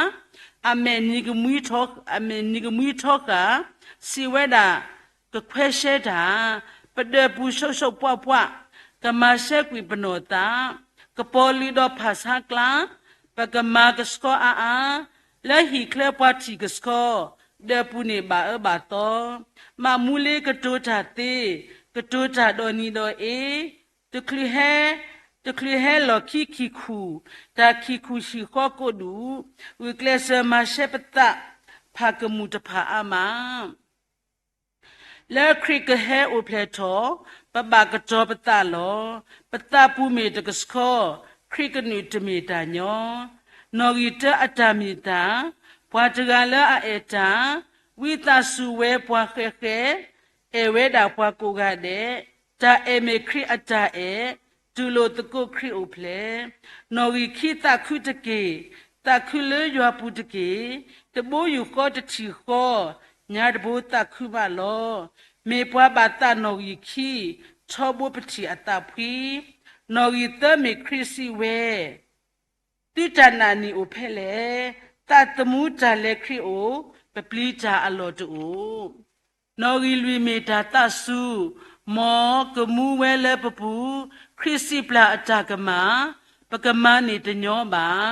အမဲာ်နံၤကမှံထီ, အမဲာ်နံၤကမှံထီဃာ်, စံးဝဲဒၣ်, ကခွဲရှဲတၢ်, ပဒၢးပူၤဆိးဆိးပှၢ်ပှၢ်, ကမၤရှဲကွံာ်ပနီၢ်သး, ကပီၤလုာ်ဒီးဖးဆါကျါ, ပကမၤကဆှီအါအါ, လၢဟံၣ်ချၢပှၤထံၣ်ကဆှီ, ဒၢးပူၤန့ၣ်ဘၣ်အၢဘၣ်သီ, မးမူလ့ကတိၤတၢ်သ့, ကတိၤတၢ်ဒီးနံၤဒီးအ့, တချုးဟဲ, တချုးဟဲလီၢ်ခံခံခူၣ်, တၢ်ခံခူၣ်ဟံၣ်ဃီကိးဒူၣ်, ဂုာ်ကျဲးစၢးမၤရှဲပသး, ဖးကမူၣ်တဖၣ်အါမး လၢခရံာ်ကဟဲအိၣ်ဖျဲၣ်ထီၣ်, ပဘၣ်ကတီၤပသးလီၤ. ပသးပူၤမ့ၢ်တကဆှီ, ခရံာ်ကနုာ်တမ့ၢ်တၢ်ညီ. နီၣ်ဂံၢ်တၢအတၢ်မ့ၢ်တၢ်, ပှၤတဂၤလၢအအဲၣ်တၢ်, ဝံသးစူၤဝဲပှၤဃဲးဃဲး, အဲၣ်ဝဲဒၣ်ပှၤကိးဂၤဒဲး, တၢ်အဲၣ်မ့ၢ်ခရံာ်အတၢ်အဲၣ်, တူၢ်လိာ်သကိးခရံာ်အိၣ်ဖျဲၣ် နီၣ်ဂံၢ်ခံသးခုတက့ၢ်, သးခုလၢယွၤပူၤတက့ၢ်, တဘိယူၢ်ဃီတထံၣ်ဃီ, ညါတဘိသးခုမးလီၤ. မ့ၢ်ပှၤဘၣ်သးနီၣ်ဂံၢ်ခံ, ထီဘိပထံၣ်အသးဖှံ. နီၣ်ဂံၢ်သၢမ့ၢ်ခရံာ်စံးဝဲ, သုတၢ်နာ်န့ၣ်အိၣ်ဖဲလဲၣ်. သးသမူတၢ်လဲၤခရံာ်အိၣ်, ပပျံၤတၢ်အလီၢ်တအိၣ်. နီၣ်ဂံၢ်လွံၢ်မ့ၢ်တၢ်သးစူၤ, မ်ကမူဝဲလၢပပူၤ, ခရံာ်စံးပျၢ်အတၢ်ကမၣ်, ပကမၤန့ၢ်တညီဘၣ်.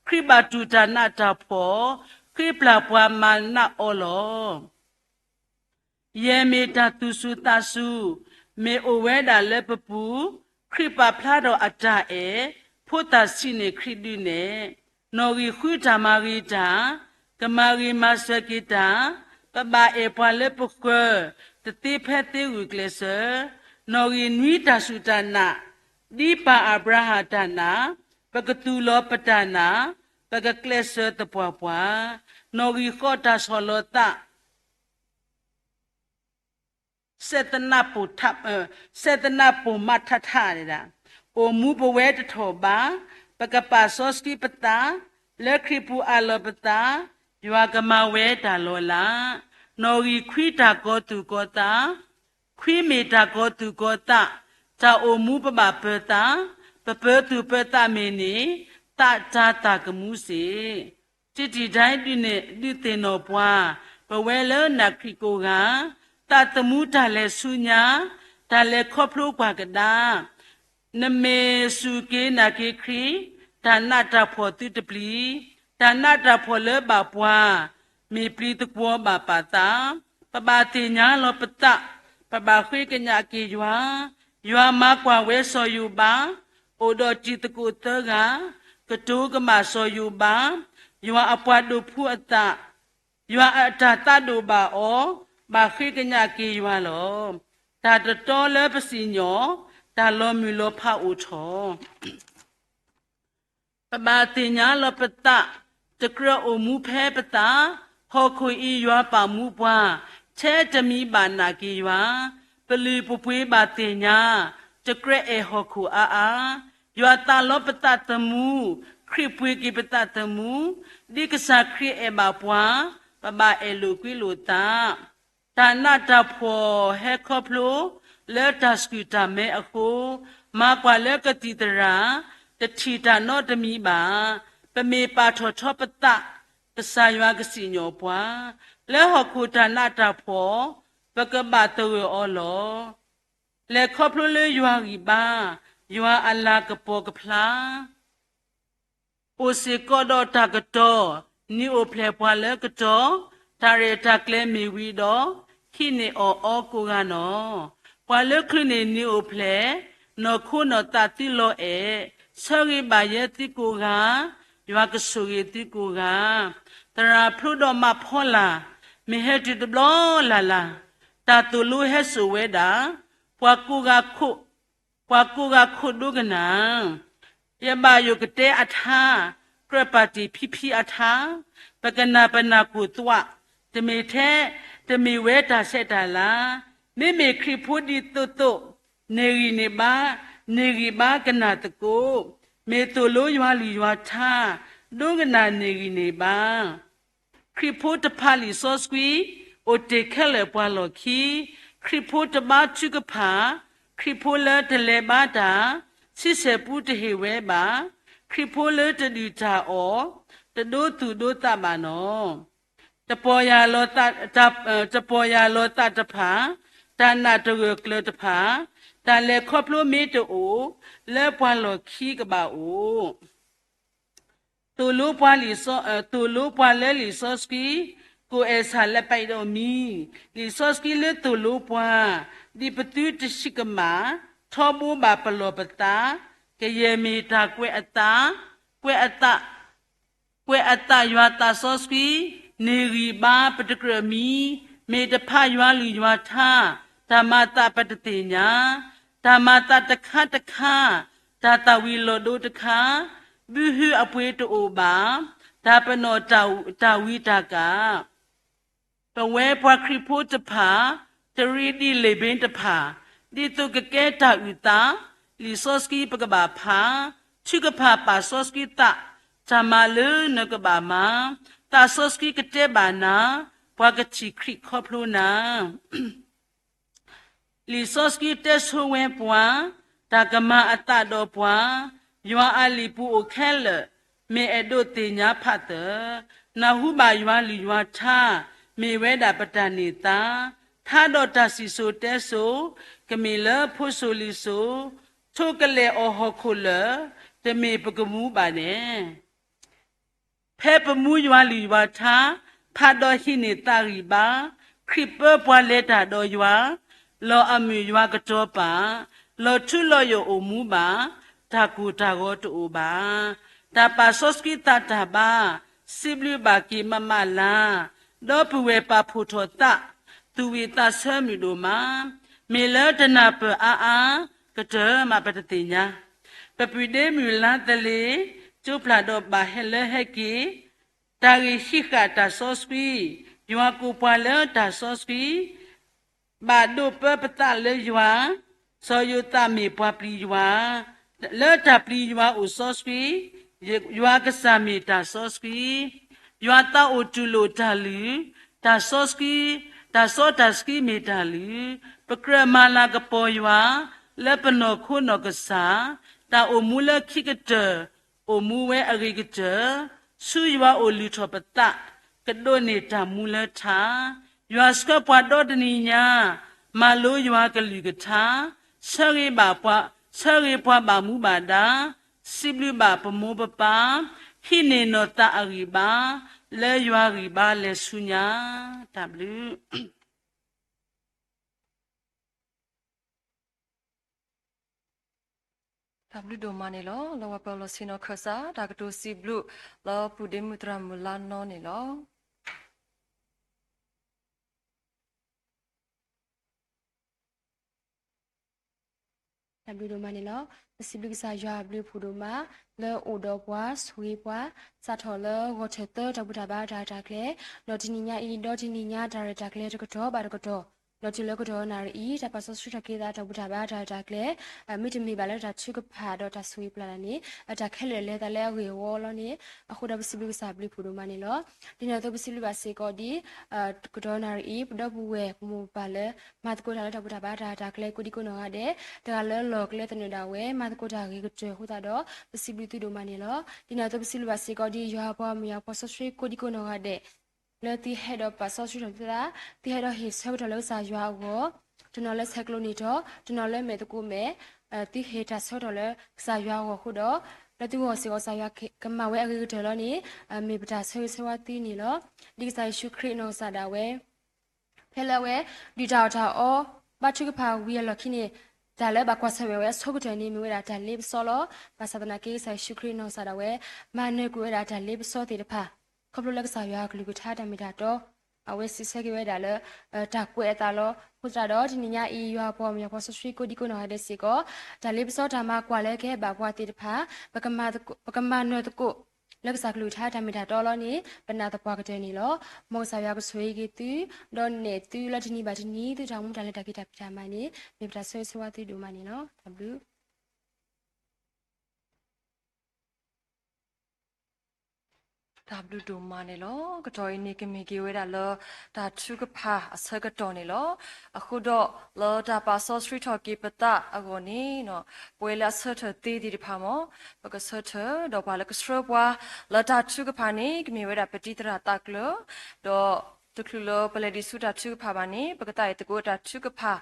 ခရံာ်ဘၣ်တူၢ်တၢ်နးတၢ်ဖှီၣ်, ဃ့ပျၢ်ပှၤမၤနးအီၤလီၤ. ယဲၢ်မ့ၢ်တၢ်သူၣ်စူၤသးစူၤ, မ့ၢ်အိၣ်ဝဲဒၣ်လၢပပူၤ, ခရံာ်ပာ်ဖျါထီၣ်အတၢ်အဲၣ်, ဖိသၣ်ဆံးန့ၢ်ခရံာ်ဒုးနဲၣ်. နီၣ်ဂံၢ်ဃုတၢ်မၤဂ့ၤတၢ်, ကမၤဂ့ၤမၤစၢၤက့ၤတၢ်, ပဘၣ်အဲၣ်ပှၤလၢပဃၢၤ, တသ့ဖဲသ့ဂုာ်ကျဲးစၢး. နီၣ်ဂံၢ်နွံတၢ်စူၢ်တၢ်နာ်, ဒ်ပၢ်အၤဘြၤဟၣ်တၢ်နာ်, ပကသူၣ်လီၤပတၢ်နာ်, ပကကျဲးစၢးသပှၢ်ပှၢ်. နီၣ်ဂံၢ်ဃိးတၢ်ဆီၣ်လီၤသး စဲးသနၢ်ပိၢ်ထး, စဲးသနၢ်ပိၢ်မးထးထးဒၣ်, အိၣ်မူပဝဲတထီၣ်ဘး, ပကပာ်စီဆှံပသး, လၢခရံာ်ပူၤအးလီၤပသး, ယွၤကမၤဝဲတၢ်လီၤလး. နီၣ်ဂံၢ်ခွံတၢ်ကီၤသူၣ်ကီၤသး, ခွံမ့ၢ်တၢ်ကီၤသူၣ်ကီၤသး, တၢ်အိၣ်မူပဘၣ်ပၢၤသး, ပပၢၤသူၣ်ပၢၤသးမ့ၢ်န့ၣ်, သးတၤသၣ်ကမူစ့ၢ် တံတံၢ်ဒၣ်ဒုးသ့ၣ်နီၣ်ပှၤ, ပဝဲလၢနာ်ခရံာ်ကိးဂၤ, သးသမူတၢ်လဲၤဆူညါ, တၢ်လဲၤခီဖျိပှၤကဒါ, နမ့ၢ်စူၢ်က့ၤနာ်က့ၤခရံာ်, တၢ်နးတၢ်ဖှီၣ်သုတပျံၤ, တၢ်နးတၢ်ဖှီၣ်လၢဘၣ်ပှၤ, မ့ၢ်ပျံၤသကွီၤဘၣ်ပာ်သး, ပဘၣ်သ့ၣ်ညါလီၤပသး, ပဘၣ်ဃ့ကညးက့ၤယွၤ, ယွၤမၤကွၢ်ဝဲစီၤယိၤဘး, အိၣ်ဒီးတံၤသကိးသၢဂၤ, ကတိၤကမၣ်စီၤယိၤဘး, ယွၤအပှၤဒိးဖှူအသး, ယွၤအတၢ်သးဒိၣ်ဘၣ်အီၤ, ဘၣ်ဃ့ကညးက့ၤယွၤလီၤ. တၢ်တတီလၢပစံၣ်ညီၣ်, တၢ်လီၤမုၢ်လီၤဖးအိၣ်ထီၣ် ပဘၣ်သ့ၣ်ညါလီၤပသး, တကြၢးအိၣ်မူဖဲပသး, ဟီၣ်ခိၣ်အံၤယွၤပာ်မူပှၤ, ထဲတမံၤဘၣ်နာ်က့ၤယွၤ, ပလုၢ်ပပှ့ၤဘၣ်သ့ၣ်ညါ, တကြၢးအဲၣ်ဟီၣ်ခိၣ်အါအါ, ယွၤသးလီပသးသမူ, ခရံာ်ပှ့ၤက့ၤပသးသမူ, ဒ်ကစၢ်ခရံာ်အဲၣ်ဘၣ်ပှၤ, ပဘၣ်အဲၣ်လိာ်ကွံလိာ်သး တၢ်နးတၢ်ဖှီၣ်ဟဲခီဖျိ လၢတၢ်ဆှုၣ်တၢ်မဲအဃိ, မၤကွၢ်လၢကသံၣ်သရၣ်, တထံၣ်တၢ်နီတမံၤဘၣ်. ပမ့ၢ်ပာ်ထီၣ်ထီပသး, ကစၢ်ယွၤကစံၣ်ညီၣ်ပှၤ, လၢဟီၣ်ခိၣ်တၢ်နးတၢ်ဖှီၣ်, ပကဘၣ်သဂၢၢ်အီၤလီၤ. လဲၤခီဖျိလၢယွၤဂံၢ်ဘါ, ယွၤအလၤကပီၤကဖျါ အိၣ်စ့ၢ်ကီးဒီးတၢ်ကတီၤ, နံၤအိၣ်ဖျဲၣ်ပှၤလၢကတီၤ, တၢ်ရဲၣ်တၢ်ကျဲၤမ့ၢ်ဝံၤဒီး, ဟံးန့ၢ်အီၣ်အီကိးဂၤနီၣ်. ပှၤလၢချုးန့ၢ်နံၤအိၣ်ဖျဲၣ်, နီၢ်ခိနီၢ်သးသုလီၤအဲၣ်, ဆၢဂ့ၤဘၣ်ယဲသုကိးဂၤ, ယွၤကဆိၣ်ဂ့ၤသုကိးဂၤ. သရၣ်ဖျိဒီးမးဖီလာ် မ့ၢ်ဟဲတုၤတဘျီလၢ်လၢ်, တၢ်သိၣ်လိဟဲစိာ်ဝဲဒၣ်, ပှၤကိးဂၤခိၣ် ပှၤကိးဂၤခိၣ်ဒိကနၣ် ယဘၣ်ယိၣ်ကတဲအထါ, ကြၢးပာ်တ့ၢ်ဖံဖံအထါ, ပကနၣ်ပနၢ်ကိၢ်သွး, တမ့ၢ်ထဲ, တမ့ၢ်ဝဲတၢ်ဆဲးတၢ်လၤ, မ့မ့ၢ်ခရံာ်ဖိဒ်သိးသိး, န့ၢ်ဂံၢ်န့ၢ်ဘါ, န့ၢ်ဂံၢ်ဘါကနၣ်သကိး, မ့ၢ်သိၣ်လိယွၤလုၢ်ယွၤထါ, ဒိကနၣ်န့ၢ်ဂံၢ်န့ၢ်ဘါ ခရံာ်ဖိတဖၣ်လံာ်စီဆှံ အိၣ်တ့ၢ်ခဲလၢာ်ပှၤလီၢ်ခံ, ခရံာ်ဖိတဘါထုကဖၣ်, ခရံာ်ဖိလၢတလဲၤဘါတၢ်, ဆံဆဲၣ်ပူတဟ့ၣ်ဝဲဘၣ်, ခရံာ်ဖိလၢတဒုၣ်တၢ်အီၣ်, တဒိသူၣ်ဒိသးဘၣ်နီၣ်. တပီၢ်ယၢ်လီၤသး, တပီၢ်ယၢ်လီၤသးတဖၣ်, တၢ်နာ်တဂၢၢ်ကျၢၤတဖၣ်, တၢ်လဲၤခီဖျိမ့ၢ်တအိၣ်, လၢပှၤလီၢ်ခံကဘၣ်အိၣ် သိၣ်လိပှၤလံာ်စီ, သိၣ်လိပှၤလၢလံာ်စီဆှံ, ကိၣ်အဲၣ်ဆၣ်လၢပအဲၣ်ဒိးမံ, လံာ်စီဆှံလၢသိၣ်လိပှၤ, ဒ်ပသုတဆံးကမၣ်, ထီဘိဘၣ်ပလီၢ်ပသး, ကယဲၢ်မ့ၢ်တၢ်ကွဲးအသး, ကွဲးအသး, ကွဲးအသးယွၤသးစီဆှံ, န့ၢ်ဂံၢ်ဘါပတကြၢးမံ, မ့ၢ်တဖၣ်ယွၤလုၢ်ယွၤထါ, တၢ်မၤသးပတသ့ၣ်ညါ, တၢ်မၤသးတခါတခါ, တၢ်သၣ်ဝံၤလီၤဒိတခါ, ဘုဟုအပှ့ၤတအိၣ်ဘၣ်, တၢ်ပနီၣ်တၢ်ဝံတၢ်ကၣ် ပဝဲပှၤခရံာ်ဖိတဖၣ်, တရံးဒ်လ့ၣ်ဘ့တဖၣ်, ဒ်သိးကကဲတၢ်အုၣ်သး, လံာ်စီဆှံပကဘၣ်ဖး, ထုကဖၣ်ပာ်စီဆှံသး, တၢ်မၤလၢနကဘၣ်မၤ, သးစီဆှံကတဲဘၣ်နၤ, ပှၤကထံၣ်ခရံာ်ခီဖျိနၤ လံာ်စီဆှံတဲဆိဝဲပှၤ, တၢ်ကမၤအသးဒီးပှၤ, ယွၤအလံာ်ပူၤအိၣ်ခဲလၢာ်, မ့ၢ်အဲၣ်ဒိးသ့ၣ်ညါဖးသၢၣ်, နၢ်ဟူဘၣ်ယွၤလုၢ်ယွၤထါ, မ့ၢ်ဝဲဒၣ်ပတၢ်န့ၢ်သါ, ထါဒီးတၢ်စံၣ်စိၤတဲစိၤ, ကမ့ၢ်လၢဖိစိၤလံၤစိၤ, ထိကလဲၤအီၤဟီၣ်ခိၣ်လၢာ်, တမ့ၢ်ပကမူဘၣ်န့ၣ် ဖဲပမူယွၤလုၢ်ယွၤထါ, ဖးဒီးဟံးန့ၢ်သးဂံၢ်ဘါ, ခရံာ်ပၢပှၤလဲၤတၢ်ဒီးယွၤ, လီၤအမုၢ်ယွၤကတီၤပာ်, လီၤထူလီၤယိာ်အိၣ်မူဘၣ်, တၢ်ကိၢ်တၢ်ဂီၤတအိၣ်ဘၣ်. တၢ်ပာ်စီဆှံသးတၢ်ဘါ, စံးဘျုးဘၣ်က့ၤမးမးလါ, ဒီပုၢ်ဝဲၢ်ပာ်ဖှိၣ်ထီၣ်သး, သူၣ်ဝံၣ်သးဆၢမုၢ်ဒိၣ်မး, မ့ၢ်လၢတနၢ်ပၢၢ်အါအါ, ကတၢၢ်မးပတသ့ၣ်ညါ ပပုၢ်ဒ့မုၣ်လါသလ့ၤ, ကၠိဖျၢၣ်ဒီးဘၣ်ဟဲလၢဟဲက့ၤ, တၢ်ဂ့ၢ်ဟံးဃာ်တၢ်စီဆှံ, ယွၤကိးပှၤလၢတၢ်စီဆှံ, ဘၣ်ဒိးပၢပသးလၢယွၤ, စီၤယိၤသးမ့ၢ်ပှၤပျံၤယွၤ, လၢတၢ်ပျံၤယွၤအိၣ်စီဆှံ, ယွၤကစၢ်မ့ၢ်တၢ်စီဆှံ, ယွၤသးအိၣ်တူၢ်လိာ်တၢ်လုၢ်, တၢ်စီဆှံ, တၢ်စီတၢ်ဆှံမ့ၢ်တၢ်လုၢ်, ပကြၢးမၤလၤကပီၤယွၤ, လၢပနီၢ်ခိနီၢ်ကစၢ်, တၢ်အိၣ်မူလၢခံကတၢၢ်, အိၣ်မူဝဲအဂ့ၤကတၢၢ်, ဆူယွၤအိၣ်လုၢ်ထီၣ်ပသး, ကဒိးန့ၢ်တၢ်မူလၢထါ, ယွၤဆှၢပှၤဒီတနံၤညါ, မၤလိယွၤကလုၢ်ကထါ, ဆၢဂ့ၤဘၣ်ပှၤ, ဆၢဂ့ၤပှၤဘၣ်မူဘၣ်ဒါ, စံးဘျုးဘၣ်ပမိၢ်ပပၢ်, ဟံးန့ၢ်နီၢ်သးအဂံၢ်ဘါ, လၢယွၤဂံၢ်ဘါလဲၤဆူညါ, တၢ်ဘျုး တၢ်ဘျုးဒိၣ်မးန့ၣ်လီၤ. လၢပှၤပၢၤလီၢ်ဆ့ၣ်နီၤခၢၣ်စး တၢ်ကတိၤစံးဘျုး လၢပုၢ်ဒ့မုၣ်သရၣ်မုၣ်လါနီန့ၣ်လီၤ. တၢ်ဘျုးဒိၣ်မးန့ၣ်လီၤ. ပစံးဘျုးကစၢ်ယွၤအဘျုးအဖှိၣ်ဒိၣ်မး လၢအိၣ်ဒီးပှၤဆိၣ်ဂ့ၤပှၤ စးထီၣ်လၢဂီၤထၢၣ်သၢတၢ်ဘူၣ်တၢ်ဘါတၢ်ရဲၣ်တၢ်ကျဲၤ ဒီးတနံၤညါအံၤ ဒီးတနံၤညါတၢ်ရဲၣ်တၢ်ကျဲၤတကတီၢ်ဘၣ်တကတီၢ် ဒီးတုၤလၢကတီၢ်နၣ်ရံၣ်အံၤ တၢ်ပာ်စီဆှံထီၣ်က့ၤသးတၢ်ဘူၣ်တၢ်ဘါတၢ်ရဲၣ်တၢ်ကျဲၤ မ့တမ့ၢ်ဘၣ်လၢတၢ်ထုကဖၣ်ဒီးတၢ်ဆိၣ်ဂ့ၤပျၢ်တၢ်န့ၣ် တၢ်ခဲလၢာ်လဲၤသးလၢအဂ့ၢ်အဝီလီၤန့ၣ် အဃိဒီးပစံးဘျုးကစၢ်အဘျုးအဖှိၣ်ဒိၣ်မးန့ၣ်လီၤ. ဒ်န့ၣ်အသိးပစံးဘျုးဘၣ်စ့ၢ်ကီးဒ် ကတီၢ်နၣ်ရံၣ်အံၤ ပဒီပုၢ်ဝဲၢ်ပမိၢ်ပပၢ်လၢ မၤသကိးတၢ်လၢတၢ်ဘူၣ်တၢ်ဘါတၢ်ရဲၣ်တၢ်ကျဲၤကိးဒံကိးနီၢ်ဂၤဒဲး တဂၤလၢလီၢ်ကျဲသနၢၣ်ဒၣ်ဝဲ မၤသကိးတၢ်ဂ့ၤကတၢၢ်အဃိသတးဒီး ပစံးဘျုးသုဒိၣ်မးန့ၣ်လီၤ. ဒ်န့ၣ်အသိးပစံးဘျုးဘၣ်စ့ၢ်ကီးဒ်ယွၤအပှၤမုၣ်ယွၤပှၤစီဆှံကိးဒံကိးနီၢ်ဂၤဒဲး လၢသုဟဲဒီးပာ်စီဆှံထီၣ်သုသး သုဟဲဒီးဟ့ၣ်ဆၢကတီၢ်လၢကစၢ်ယွၤအဂီၢ် တနီၤလၢဆဲးကျိးန့ၢ်ထီၣ် တနီၤလၢမဲာ်သကိးမဲာ် သုဟ့ၣ်တၢ်ဆၢကတီၢ်လၢကစၢ်ယွၤအဂီၢ်အဃိဒီး လၢသုဂီၢ်စ့ၢ်ကီးကစၢ်ယွၤကမၤဝဲအဂ့ၤကတၢၢ်လီၤန့ၣ် မ့ၢ်ပတၢ်ဆၢဂ့ၤဆၢဝါသုန့ၣ်လီၤ. ဒ်ကစၢ်ယ့ၣ်ၡူးခရံာ်အနီၢ်ကစၢ်ဒၣ်ဝဲ ဖဲလၢအဝဲ ဒုၣ်တၢ်အီၣ်တၢ်အီ ဘါထုကဖၣ်ဝံၤအလီၢ်ခံန့ၣ် တၢ်လၢဘၣ်ကွၢ်ဆၢၣ်မဲာ်ဝဲအဆိကတၢၢ်န့ၣ် မ့ၢ်ဝဲဒၣ်တၢ်လ့ပစီလီၤ. ဘၣ်ဆၣ်သနာ်က့ ကစၢ်ယ့ၣ်ၡူးခရံာ်နီၢ်ကစၢ်ဒၣ်ဝဲ မၤနၢၤကွံာ်ဝဲဒၣ်တၢ်လ့ပစီသ့ၣ်တဖၣ် ခီဖျိလၢကစၢ်ယွၤအကလုၢ်ကထါတၢ်မ့ၢ်တၢ်တီ အဝဲစံးဆၢက့ၤဝဲဒၣ်လၢ တၢ်ကွဲးအသးလီၤ. အဃိသတးဒီး တနံၤညါအံၤ ယွၤအပှၤကညီဖိစီဆှံကိးဒံကိးနီၢ်ဂၤဒဲးစ့ၢ်ကီး တၢ်လ့ပစီတၢ်မၤကွၢ်လၢကဟဲဘၣ်ပှၤသ့ၣ်တဖၣ် ပကမၤနၢၤသကိး လၢကစၢ်ကလုၢ်ကထါတၢ်မ့ၢ်တၢ်တီလီၤန့ၣ် ပနာ်သပှၢ်ကတၢၢ်န့ၣ်လီၤ. မ်ကစၢ်ယွၤကဆိၣ်ဂ့ၤက့ၤသု ဒီးနဲၣ်သုလၢတနံၤဘၣ်တနံၤ သုတၢ်အိၣ်မူတၢ်လဲၤတၢ်က့ၤတၢ်ဖံးတၢ်မၤန့ၣ် မ့ၢ်ပတၢ်ဆၢဂ့ၤဆၢဝါသုဒိၣ်မးန့ၣ်လီၤ. တၢ်ဘျုး တၢ်ဘျုးဒိၣ်မးန့ၣ်လီၤ. ကတီၢ်အံၤန့ၣ် ကမ့ၢ်က့ၤဝဲဒၣ်လၢ တၢ်ထုကဖၣ်အဆၢကတီၢ်န့ၣ်လီၤ. အဃိဒီး လၢတၢ်ပာ်စီဆှံထီၣ်က့ၤပသးအဂီၢ်န့ၣ် ပဝဲလၢအဆၢထၢၣ်သ့သ့ၣ်တဖၣ်မ့ၢ် ပကဆၢထၢၣ် ဒီးပှၤလၢကဆှၢပှၤ လၢတၢ်ထုကဖၣ်န့ၣ် ကမ့ၢ်ဝဲဒၣ်ပတံၤသရၣ်သးကျၢၤ ဒီးတချုးလၢပလဲၤဒံးဆူတၢ်ထုကဖၣ်ဘၣ်န့ၣ် ပကသးအံၤသကိးတၢ်ထုကဖၣ်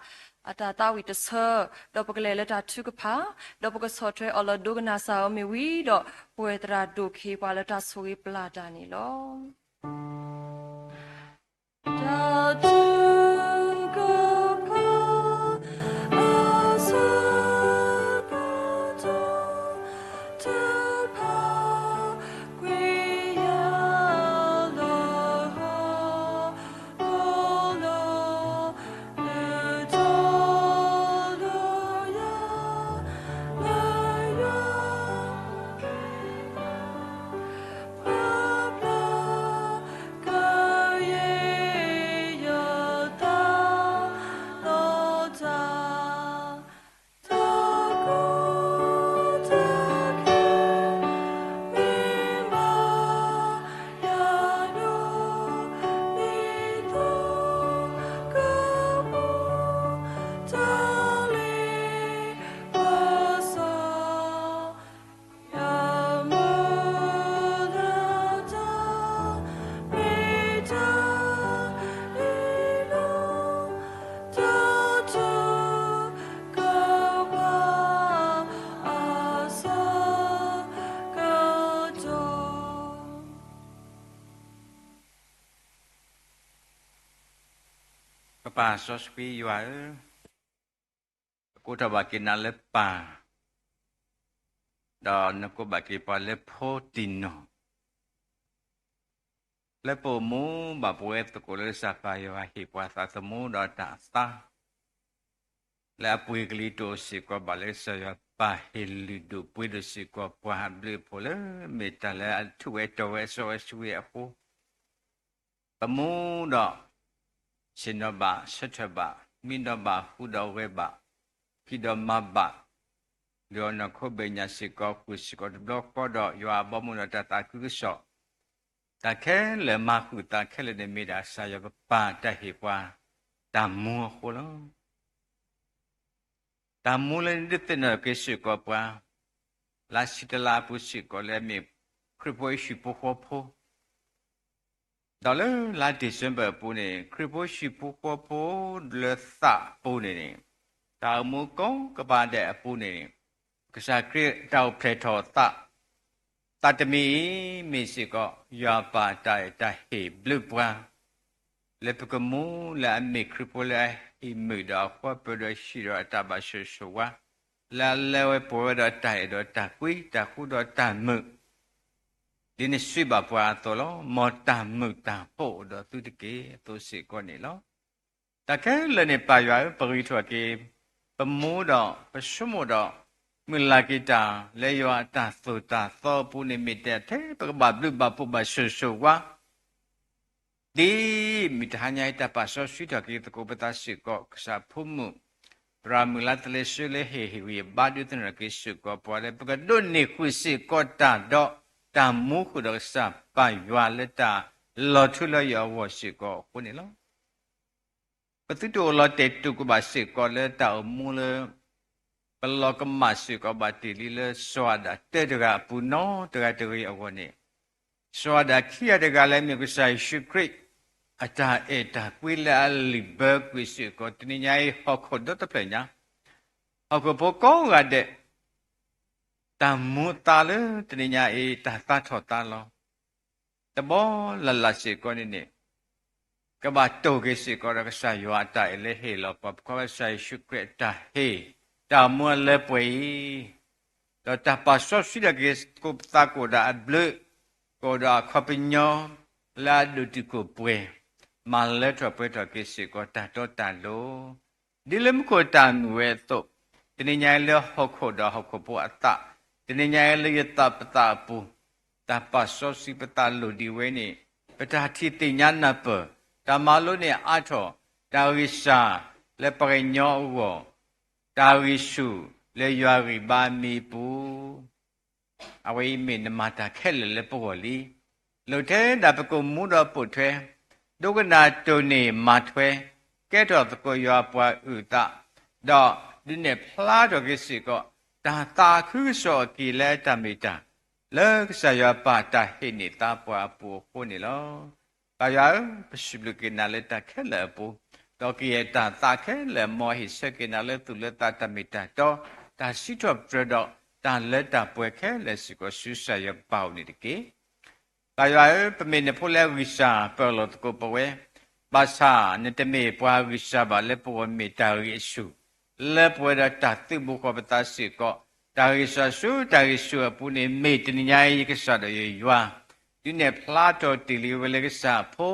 အတၢ်သးဝံၣ်တဆၢ ဒီးပကလဲၤလၢတၢ်ထုကဖၣ် ဒီးပကဆီၣ်ထွဲအီၤလၢဒိကနၣ်စၢ်အီၤမ့ၢ်ဝံၤဒီး ပှဲၤသရၣ်ဒိၣ်က့ၤပှၤလၢတၢ်ဆိၣ်ဂ့ၤပျၢ်တၢ်န့ၣ်လီၤ. တၢ်ထုကဖၣ် အဆၢကတီၢ် ထုကဖၣ် ကွံာ်ယၤလၢဟီၣ်ခိၣ်လီၤ. ပပၢ်စီဆှံယွၤဧၢ, ပကိးထီၣ်ဘၣ်က့ၤနၤလၢပၢ်, ဒီးနကိးဘၣ်က့ၤပှၤလၢဖိတံၢ်နီၢ်, လၢပအိၣ်မူဘၣ်ပဝဲသကိးလၢကစၢ်ပၢ်ယွၤဟ့ၣ်ပှၤသးသမူဒီးတၢ်အသါ လၢအပှ့ၤကလံၤတအိၣ်စ့ၢ်ကီးဘၣ်လၢကစၢ်ယွၤပၢ်ဟ့ၣ်လုၢ်ဒိၣ်ပှ့ၤဒိၣ်စ့ၢ်ကီးပှၤအဘျုးအဖှိၣ်လၢ မ့ၢ်တၢ်လၢအထူးဝဲတီၤဝဲအစီဝဲဆှံအဃိ, ပမူဒီး ဆ့ၣ်နီၤဘၣ်ဆၢထၢၣ်ဘၣ် မံဒီးဘၣ်ဟူဒီးဂဲၤဘၣ် ဖံးဒီးမၤဘၣ် ဒုးအီၣ်နီၢ်ခိဘ့ၣ်ညါစ့ၢ်ကီး ဃုာ်စ့ၢ်ကီးတဘျီဃီဒီး ယွၤအဘီအမုၢ်ဒီးတၢ်သးခုကစီၣ် တၢ်ခဲလၢာ်မၤဃုာ်သးခဲလၢာ်န့ၣ် မ့ၢ်ဒၣ်ကစၢ်ယွၤပပၢ်တၢ်ဟ့ၣ်ပှၤ တၢ်မူအဃိလီၤ. တၢ်မူလၢနဒုးသ့ၣ်နီၣ်က့ၤစ့ၢ်ကီးပှၤ လါဆံတလါအပူၤစ့ၢ်ကီးလၢအမ့ၢ်ခရံာ်ဖိယ့ၣ်ၡူးဖိဃီဖိ ဒီးလၢလါ December အပူၤန့ၣ် ခရံာ်ဖိယ့ၣ်ၡူးဖိဃီဖိလၢသးအပူၤန့ၣ်န့ၣ် တၢ်အိၣ်မူကိးကပၤဒဲးအပူၤန့ၣ်န့ၣ် ကစၢ်ခရံာ်တၢ်အိၣ်ဖျဲၣ်ထီၣ်သး သးတမံၤအံၤ မ့ၢ်စ့ၢ်ကီး ယွၤပၢ်တၢ်အဲၣ်တၢ်ဟ့ၣ်ဘျုးပှၤ လၢပကမူလၢအမ့ၢ်ခရံာ်ဖိလၢအဟံးမုာ်ဒီးအဃီပၢၤဒီးဟံးဒီးအတၢ်ဘၣ်ဆိၣ်ဂ့ၤဆိၣ်ဝါ လၢအလဲၤဝဲပှဲၤဝဲဒီးတၢ်အဲၣ်ဒီးတၢ်ကွံ တၢ်ဃူဒီးတၢ်မုာ် ဒ်နစုဘၣ်ပှၤအသိးလီၤ. မ်တၢ်မုာ်တၢ်ဟိၣ်အိၣ်ဒီးသုတက့ၢ်အသိးစ့ၢ်ကီးန့ၣ်လီၤ. တၢ်ခဲလၢာ်န့ၣ် ပၢ်ယွၤဧၢ, ပဂံၢ်ထီၣ်က့ၤ ပမူဒီးပဆိကမိၣ်ဒီး မုၢ်လၢ်က့ၤတၢ်လၢယွၤအတၢ်သိၣ်တၢ်သီအပူၤန့ၣ် မ့ၢ်တၢ်ထဲပကဘၣ်ဘျုးဘၣ်ဖှိၣ်ဘၣ်ဆိၣ်ဂ့ၤဆိၣ်ဝါ ဒ်မုၢ်တဟါညါအံၤ တၢ်ပာ်စီဆှံထီၣ်က့ၤသကိးပသးစ့ၢ်ကီး ကစၢ်ဖိမုၣ် သရၣ်မုၢ်လါသလဲဆှၢလၢဟ့ၣ်ဟ့ၣ်ဂံၢ်ဘါဒုးသ့ၣ်နီၣ်က့ၤစ့ၢ်ကီးပှၤလၢ ပကဒိးန့ၢ်ဃုာ်စ့ၢ်ကီးတၢ်ဒီး တၢ်မူဃုာ်ဒီးကစၢ်ပၢ်ယွၤလၢတၢ်လီၤထူလၢယွၤအဂီၢ်စ့ၢ်ကီးအဃိန့ၣ်လီၤ. ပသုတအိၣ်လီၤတဲာ်တူာ်ကဘၣ်စ့ၢ်ကီးလၢတၢ်အိၣ်မူလၢ ပလီၤကမၣ်စ့ၢ်ကီးဘၣ်တ့ၢ်လံလၢ စီၤအၤဒၣ်တၢတဂၤအပူၤနီတဂၤတဂ့ၤအဂီၢ်န့ၣ်, စီၤအၤဒၣ်ခံဂၤတဂၤလၢအမ့ၢ်ကစၢ်ယ့ၣ်ၡူးခရံာ် အတၢ်အဲၣ်တၢ်ကွံလၢအလံၣ်ဘၢကွံာ်စ့ၢ်ကီး တနံၤညါအံၤ ဟီၣ်ခိၣ်ဒီတဖျၢၣ်ညါ, ဟီၣ်ခိၣ်ဖိကိးဂၤဒဲး တၢ်မူအသါလၢတနံၤညါအံၤ တၢ်သါထီၣ်သါလီၤ. တဘီလၢ်လၢ်စ့ၢ်ကီးန့ၣ်န့ၣ် ကဘၣ်တိၢ်က့ၤစ့ၢ်ကီးဒီးကစၢ်ယွၤအတၢ်အဲၣ်လၢဟ့ၣ်လီၤပှၤ ပခီကစၢ်ယ့ၣ်ၡူးခရံာ်အတၢ်ဟ့ၣ် တၢ်အိၣ်မူအလၢပှဲၤအံၤ, ဒီးတၢ်ပာ်စီဆှံထီၣ်က့ၤသကိးပသးကအိၣ်ဒီးအဘျုး, ကအိၣ်ဒီးအခီပညီ, လၢအဒိၣ်တုာ်ခိၣ်ပှဲၤ, မၤလၢထီၣ်ပှဲၤထီၣ်က့ၤစ့ၢ်ကီးတၢ်တီတၢ်လိၤ ဒ်လၢမူခိၣ်တၢ်မုာ်ဝဲအသိး, တနံၤညါအံၤလၢဟီၣ်ခိၣ်ဒီးဟီၣ်ခိၣ်ဖိအသး, တနံၤညါအံၤလၢယသးပသးအပူၤ, တၢ်ပာ်စီဆှံပသးလိၣ်ဒံးဝဲန့ၣ်, ပတၢ်ထံၣ်သ့ၣ်ညါနၢ်ပၢၢ်, တၢ်မၤလိန့ၢ်အါထီၣ်, တၢ်ဂံၢ်စၢ်လၢပှၤကညီအဂီၢ်, တၢ်ဂံၢ်ဆူၣ်လၢယွၤဂံၢ်ဘါမံၤပူၤ အဝဲအံၤမ့ၢ်နမၤတၢ်ခဲလၢာ်လၢပဂီၢ်လံ. လိၣ်ထဲဒၣ်ပကအိၣ်မူဒီးပိာ်ထွဲ, ဒိကနၣ်တိၢ်န့ၢ်မၤထွဲ, ကဲထီၣ်သကိးယွၤပှၤအုၣ်အသး, ဒီးဒုးနဲၣ်ဖျါထီၣ်က့ၤစ့ၢ်ကီး, တၢ်သးခုကစီၣ်အက့ၢ်လၢတၢ်မ့ၢ်တၢ်, လၢကစၢ်ယွၤပာ်တၢ်ဟ့ၣ်န့ၢ်သးပှၤအပူၤအဃိန့ၣ်လီၤ. ကစၢ်ယွၤဧၢ, ပစံးဘျုးက့ၤနၤလၢတၢ်ခဲလၢာ်အပူၤ, ဒီးကယဲၢ်တၢ်သးခဲလၢာ် မ်ဟ့ၣ်ဆၢက့ၤနၤလၢသူၣ်လၢသးတၢ်မ့ၢ်တၢ်တီ, တၢ်စံးထီၣ်ပတြၢၤဒီးတၢ်လၢတၢ်ပှဲၤခဲလၢာ်စ့ၢ်ကီး ဆူကစၢ်ယွၤပာ်အအိၣ်န့ၣ်တက့ၢ်. ကစၢ်ယွၤဧၢ, ပမ့ၢ်နဖိလၢအဂံၢ်စၢ်ပၢၢ်လီၢ်သကိးပဝဲ, ဘၣ်ဆၣ်နတမ့ၢ်ပှၤဂံၢ်စၢ်ဘၣ်လၢပဂီၢ်မ့ၢ်တၢ်ဂံၢ်အဆူၣ်, လၢပဝဲဒီးတၢ်သုးဘူးဃီၤပသးစ့ၢ်ကီး, တၢ်ဂံၢ်စၢ်ဆူတၢ်ဂံၢ်ဆူၣ်အပူၤန့ၣ် မ့ၢ်တနံၤညါအံၤယကစၢ်ဒီးယယွၤ, ဒုးနဲၣ်ဖျါထီၣ်တ့ၢ်လံဝဲလၢကစၢ်အဖိ,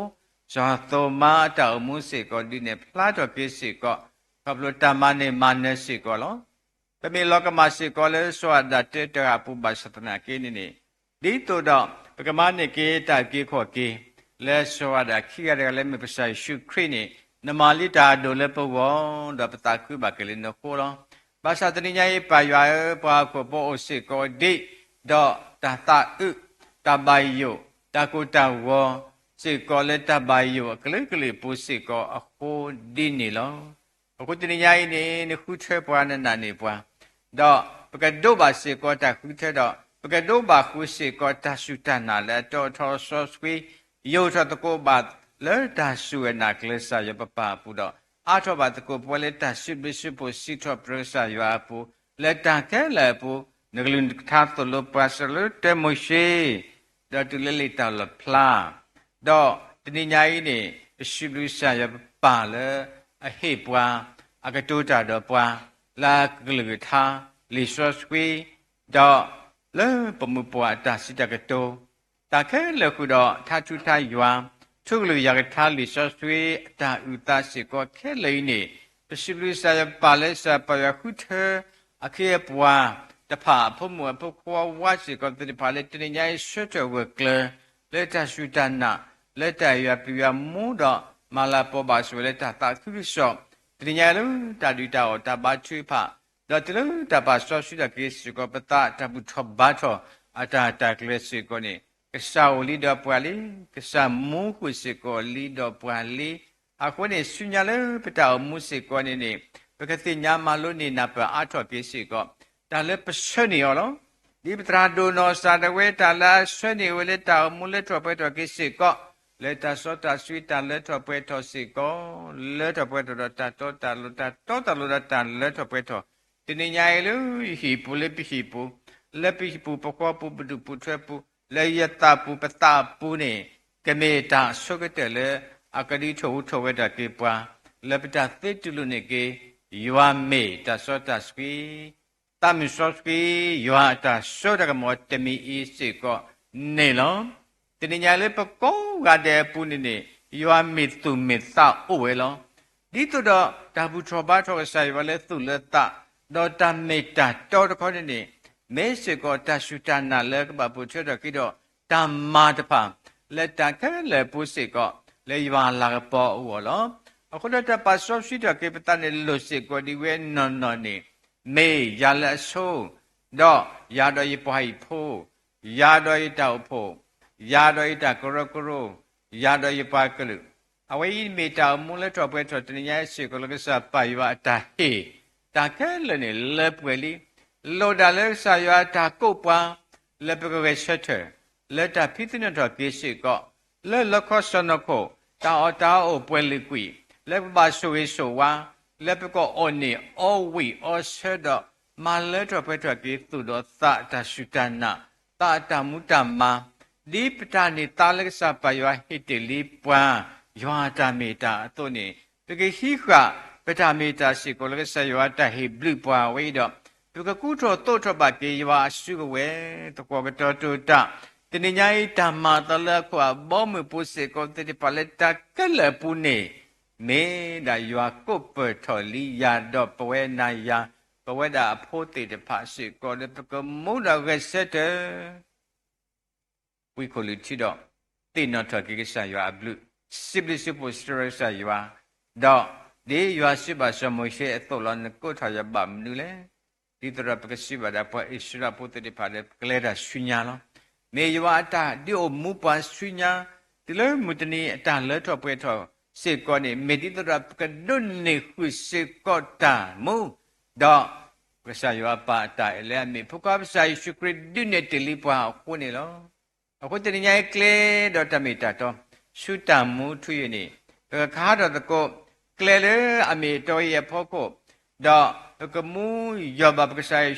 စီၤသိၤမါအတၢ်အိၣ်မူစ့ၢ်ကီး ဒုးနဲၣ်ဖျါထီၣ်က့ၤစ့ၢ်ကီး, ခီဖျိတၢ်မၤန့ၢ်မၤနၢၤစ့ၢ်ကီးလီၤ. ပမ့ၢ်လီၤကမၣ်စ့ၢ်ကီးလၢစီၤအၤဒၣ်တၢတဂၤအပူၤဘၣ်ဆၣ်သနာ်က့န့ၣ်န့ၣ်, ဒ်သိးဒီးပကမၤန့ၢ်က့ၤတၢ်အုၣ်က့ၤခီၣ်က့ၤ, လၢစီၤအၤဒၣ်ခံဂၤတဂၤလၢမ့ၢ်ပကစၢ်ယ့ၣ်ၡူးခရံာ်န့ၣ်, နမၤလံတၢ်အဒိၣ်လၢပဂီၢ်, ဒီးပသးခုဘၣ်က့ၤလၢနဃိလီၤ. ဘၣ်ဆၣ်တနံၤညါအံၤပၢ်ယွၤဧၢ, ပှၤဟီၣ်ခိၣ်ဖိအိၣ်စ့ၢ်ကီးဒံး, ဒီးတၢ်သးအုး, တၢ်ဘၣ်ယိၣ်, တၢ်ကိၢ်တၢ်ဂီၤ, စ့ၢ်ကီးလၢတၢ်ဘၣ်ယိၣ်အကလုာ်ကလုာ်အပူၤစ့ၢ်ကီးအဃိဒ်န့ၣ်လီၤ. အဃိတနံၤညါအံၤန့ၣ် နဃုထၢပှၤနနာ်န့ၢ်ပှၤ, ဒီးပကဒိးဘၣ်စ့ၢ်ကီးတၢ်ဃုထၢဒီး ပကဒိးဘၣ်ဃုာ်စ့ၢ်ကီးတၢ်စူၢ်တၢ်နာ်လၢအတီအထီစီဆှံ, ယိာ်ထီၣ်သကိးဘၣ်လၢတၢ်စူၢ်နာ်ကျဲကစၢ်ယွၤပပၢ်အပူၤဒီး အါထီၣ်ဘၣ်သကိးပဝဲလၢတၢ်စံးဘျုးစံးဖှိၣ်စံးထီၣ်ပတြၢၤကစၢ်ယွၤအပူၤ, လၢတၢ်ခဲလၢာ်အပူၤ, နကလုၢ်နကထါသိၣ်လိပှၤစၢၤလၢ တၢမိၤၡ့ ဒီးတုၤလၢလံာ်တၢ်လီၣ်ဖျါ, ဒီးတနံၤညါအံၤန့ၣ် ပစံးဘျုးကစၢ်ယွၤပပၢ်လၢအဟ့ၣ်ပှၤ, အကတိၤတၢ်ဒီးပှၤ, လၢအကလုၢ်ကထါ, လံာ်စီဆှံ, ဒီးလၢပမိၢ်ပှၢ်အတၢ်စံးတၢ်ကတိၤ, တၢ်ခဲလၢာ်ဃုာ်ဒီးထါထူထါယွၤ, ထူကလုၢ်ယၤကထါလံာ်စီဆှံအတၢ်အုၣ်သးစ့ၢ်ကီးခဲလၢာ်အံၤန့ၣ်, ပစံးဘျုးကစၢ်ယွၤပပၢ်လၢကစၢ်ပၢ်ယွၤဃုထၢ အခ့အပှၤတဖၣ် အဖိမုၣ်အဖိခွါဝါစ့ၢ်ကီးသ့ၣ်တဖၣ်လၢတနံၤညါအံၤဆၢထၢၣ်ဂၢၢ်ကျၢၤ လၢတၢ်စူၢ်တၢ်နာ်, လၢတၢ်ယွၤပျံၤယွၤမူဒီး မၤလၤကပီၤဘၣ်ဆိၣ်ဝဲလၢတၢ်သးခုကစီၣ်, တနံၤညါအံၤလၢတၢ်ဒုးတၢ်အီၣ်တၢ်ဘါထုကဖၣ်, ဒီးတုၤလၢတၢ်ပာ်စီဆှံထီၣ်က့ၤစ့ၢ်ကီးပသး တၢ်ဘူၣ်ထီၣ်ဘါထီၣ်အတၢ်တၢ်ကျဲၤစ့ၢ်ကီးန့ၣ်, ကစၢ်အိၣ်လံဒီးပှၤလံ, ကစၢ်မူဃုာ်စ့ၢ်ကီးလံဒီးပှၤလံ. အဃိန့ၣ် ဆူညါလၢပတၢ်အိၣ်မူစ့ၢ်ကီးန့ၣ်န့ၣ်, ပကသ့ၣ်ညါမၤလိန့ၢ်နၢ်ပၢၢ်အါထီၣ်က့ၤစ့ၢ်ကီး တၢ်လၢပဆၢန့ၢ်အီၤလီၤ. ဒ်ပသရၣ်ဒိၣ်နီၢ်စၢ်ဒၣ်ဝဲ တၢ်လၢအဆၢန့ၢ်ဝဲလၢတၢ်အိၣ်မူလၢထီၣ်ပှဲၤထီၣ်က့ၤစ့ၢ်ကီး, လၢတၢ်စီတၢ်ဆှံတၢ်လၢထီၣ်ပှဲၤထီၣ်စ့ၢ်ကီး, လၢထီၣ်ပှဲၤထီၣ်ဒီးတၢ်တီတၢ်လိၤ, တၢ်တီတၢ်လိၤဒီးတၢ်လၢထီၣ်ပှဲၤထီၣ်, တနံၤညါအံၤလၢယဟံၣ်ပူၤလၢပဟံၣ်ပူၤ, လၢပဟံၣ်ပူၤပဃီပူၤပဒူၣ်ပူၤထွဲပူၤ, လၢယသးပူၤပသးပူၤန့ၣ်, ကမ့ၢ်တၢ်အဆိကတၢၢ်လၢ အကဒုးထိၣ်ဟူးထိၣ်ဝဲဒၣ်က့ၤပှၤ, လၢပတၢ်သ့တူၢ်လိာ်န့ၢ်က့ၤ, ယွၤမ့ၢ်တၢ်စီတၢ်ဆှံ သးမုၢ်စီဆှံ, ယွၤအတၢ်စိတၢ်ကမီၤတမံၤအံၤစ့ၢ်ကီးန့ၣ်လီၤ. တနံၤညါလၢပကိးဂၤဒဲးအပူၤန့ၣ်န့ၣ်, ယွၤမ့ၢ်သူၣ်မ့ၢ်သးအိၣ်ဝဲလီၤ. ဒ်သိးဒီးတၢ်ဘူၣ်ထီၣ်ဘါထီၣ်ကစၢ်ယွၤလၢသူၣ်လၢသး, ဒီးတၢ်မ့ၢ်တၢ်တီတခီန့ၣ်န့ၣ်, မ့ၢ်စ့ၢ်ကီးတၢ်စူၢ်တၢ်နာ်လၢကဘၣ်ပိာ်ထွဲထီၣ်က့ၤဒီး တၢ်မၤတဖၣ်, လၢတၢ်ခဲလၢာ်အပူၤစ့ၢ်ကီး, လၢယွၤလၤကပီၤအဂီၢ်လီၤ. အဃိဒီးတၢ်ပာ်စီဆှံထီၣ်က့ၤပသးန့ၣ်လိၣ်စ့ၢ်ကီးဒ်ဝဲနီၢ်နီၢ်န့ၣ်, မ့ၢ်ယၤလၢအဆိ, ဒီးယၤဒီးယပှၤဟံၣ်ဖိ, ယၤဒီးယတၢ်အိၣ်ဖှိၣ်, ယၤဒီးယတၢ်ကရၢကရိ, ယၤဒီးယပှၤကလုာ်, အဝဲအံၤမ့ၢ်တၢ်အိၣ်မူလၢထီၣ်ပှဲၤထီၣ်တနံၤညါအံၤစ့ၢ်ကီးလၢကစၢ်ပၢ်ယွၤအတၢ်ဟ့ၣ်, တၢ်ခဲလၢာ်န့ၣ်လၢပှဲၤလံ. လိၣ်ဒၣ်လၢကစၢ်ယွၤအတၢ်ကိးပှၤ, လၢပကဂဲၤဆၢထၢၣ်, လၢတၢ်ဖံးသနၢၣ်ထီၣ်က့ၤစ့ၢ်ကီး, လၢလီခီစီၢ်နီၤခိၣ်, တၢ်အီၣ်တၢ်အီအိၣ်ပှဲၤလံာ်ကွံာ်, လၢပဘၣ်ဆိၣ်ဂ့ၤဆိၣ်ဝါ, လၢပကအီၣ်န့ၢ်အီဝံၣ်အီဆၢဒီး, မၤလၢထီၣ်ပှဲၤထီၣ်က့ၤသူၣ်ဒီးသးအတၢ်စူၢ်တၢ်နာ်, သးအတၢ်မူတၢ်မၤ, ဒ်ပတၢ်န့ၢ်သါလၢကစၢ်ပၢ်ယွၤဟ့ၣ်တ့ၢ်လံပှၤ, ယွၤအတၢ်မ့ၢ်တၢ်အသိးန့ၣ်, ပကဟံးဃာ် ပတၢ်မ့ၢ်တၢ်စ့ၢ်ကီးလၢကစၢ်ယွၤတၢ်ဟ့ၣ်ဘျုးပှၤဝဲအံၤဒီး ပကကူထီၣ်သိးထီၣ်ဘၣ်က့ၤယွၤအစုကဝဲၤ သကိးကတီၤတိာ်တၢ်, တနံၤညါအံၤ တၢ်မၤအသးလၢအခိၣ်အဘီမုၢ်ဖိစ့ၢ်ကီးသ့ၣ်တဖၣ်လၢတၢ်ခဲလၢာ်အပူၤန့ၣ် မ့ၢ်ဒၣ်ယွၤကိးပၢၢ်ထီၣ်လံယၤဒီးပဝဲနၤယၤ ပဝဲဒၣ်အဖိသ့ၣ်တဖၣ်စ့ၢ်ကီးလၢပကမူဒီးဂဲၤဆၢထၢၣ် ဝံခိၣ်လုၢ်ထံဒီး သ့ၣ်နီၣ်ထီၣ်က့ၤကစၢ်ယွၤအဘျုး, စံးဘျုးစံးဖှိၣ်စံးထီၣ်ကစၢ်ယွၤ, ဒီးဒ်ယွၤစံးဘၣ်စီၤမိၤၡ့အသိးလီၤ. နကိးထီၣ်ယၤဘၣ်မနုၤလဲၣ်. ဒ်သိးဒီးပကစံးဘၣ်ဒၣ်ပှၤအံၣ်စရ့လးဖိသ့ၣ်တဖၣ်လၢပကလဲၤတၢ်ဆူညါလီၤ. မ့ၢ်ယွၤအတၢ်ဒုးအိၣ်မူပှၤဆူညါ တုၤလၢမုၢ်တနံၤအတၢ်လၢထီၣ်ပှဲၤထီၣ်စ့ၢ်ကီးန့ၣ် မ့ၢ်ဒ်သိးဒီးပကဒိးန့ၢ်ဃုာ်စ့ၢ်ကီးတၢ်မူ ဒီးကစၢ်ယွၤအပၢ်အတၢ်အဲၣ်လၢအမ့ၢ်ဖိခွါကစၢ်ယ့ၣ်ၡူးခရံာ်ဒုးနဲၣ်တ့ၢ်လံပှၤအဃိန့ၣ်လီၤ. အဃိတနံၤညါအံၤကျဲဒီးတၢ်မ့ၢ်တၢ်တီ ဆူတၢ်မူထူယိာ်န့ၣ် ပကကဟးထီၣ်သကိး ကျဲလၢအမ့ၢ်အတီအံၤအဖီခိၣ်, ဒီးပကမူယီၢ်ဘၣ်ပကစၢ်ယ့ၣ်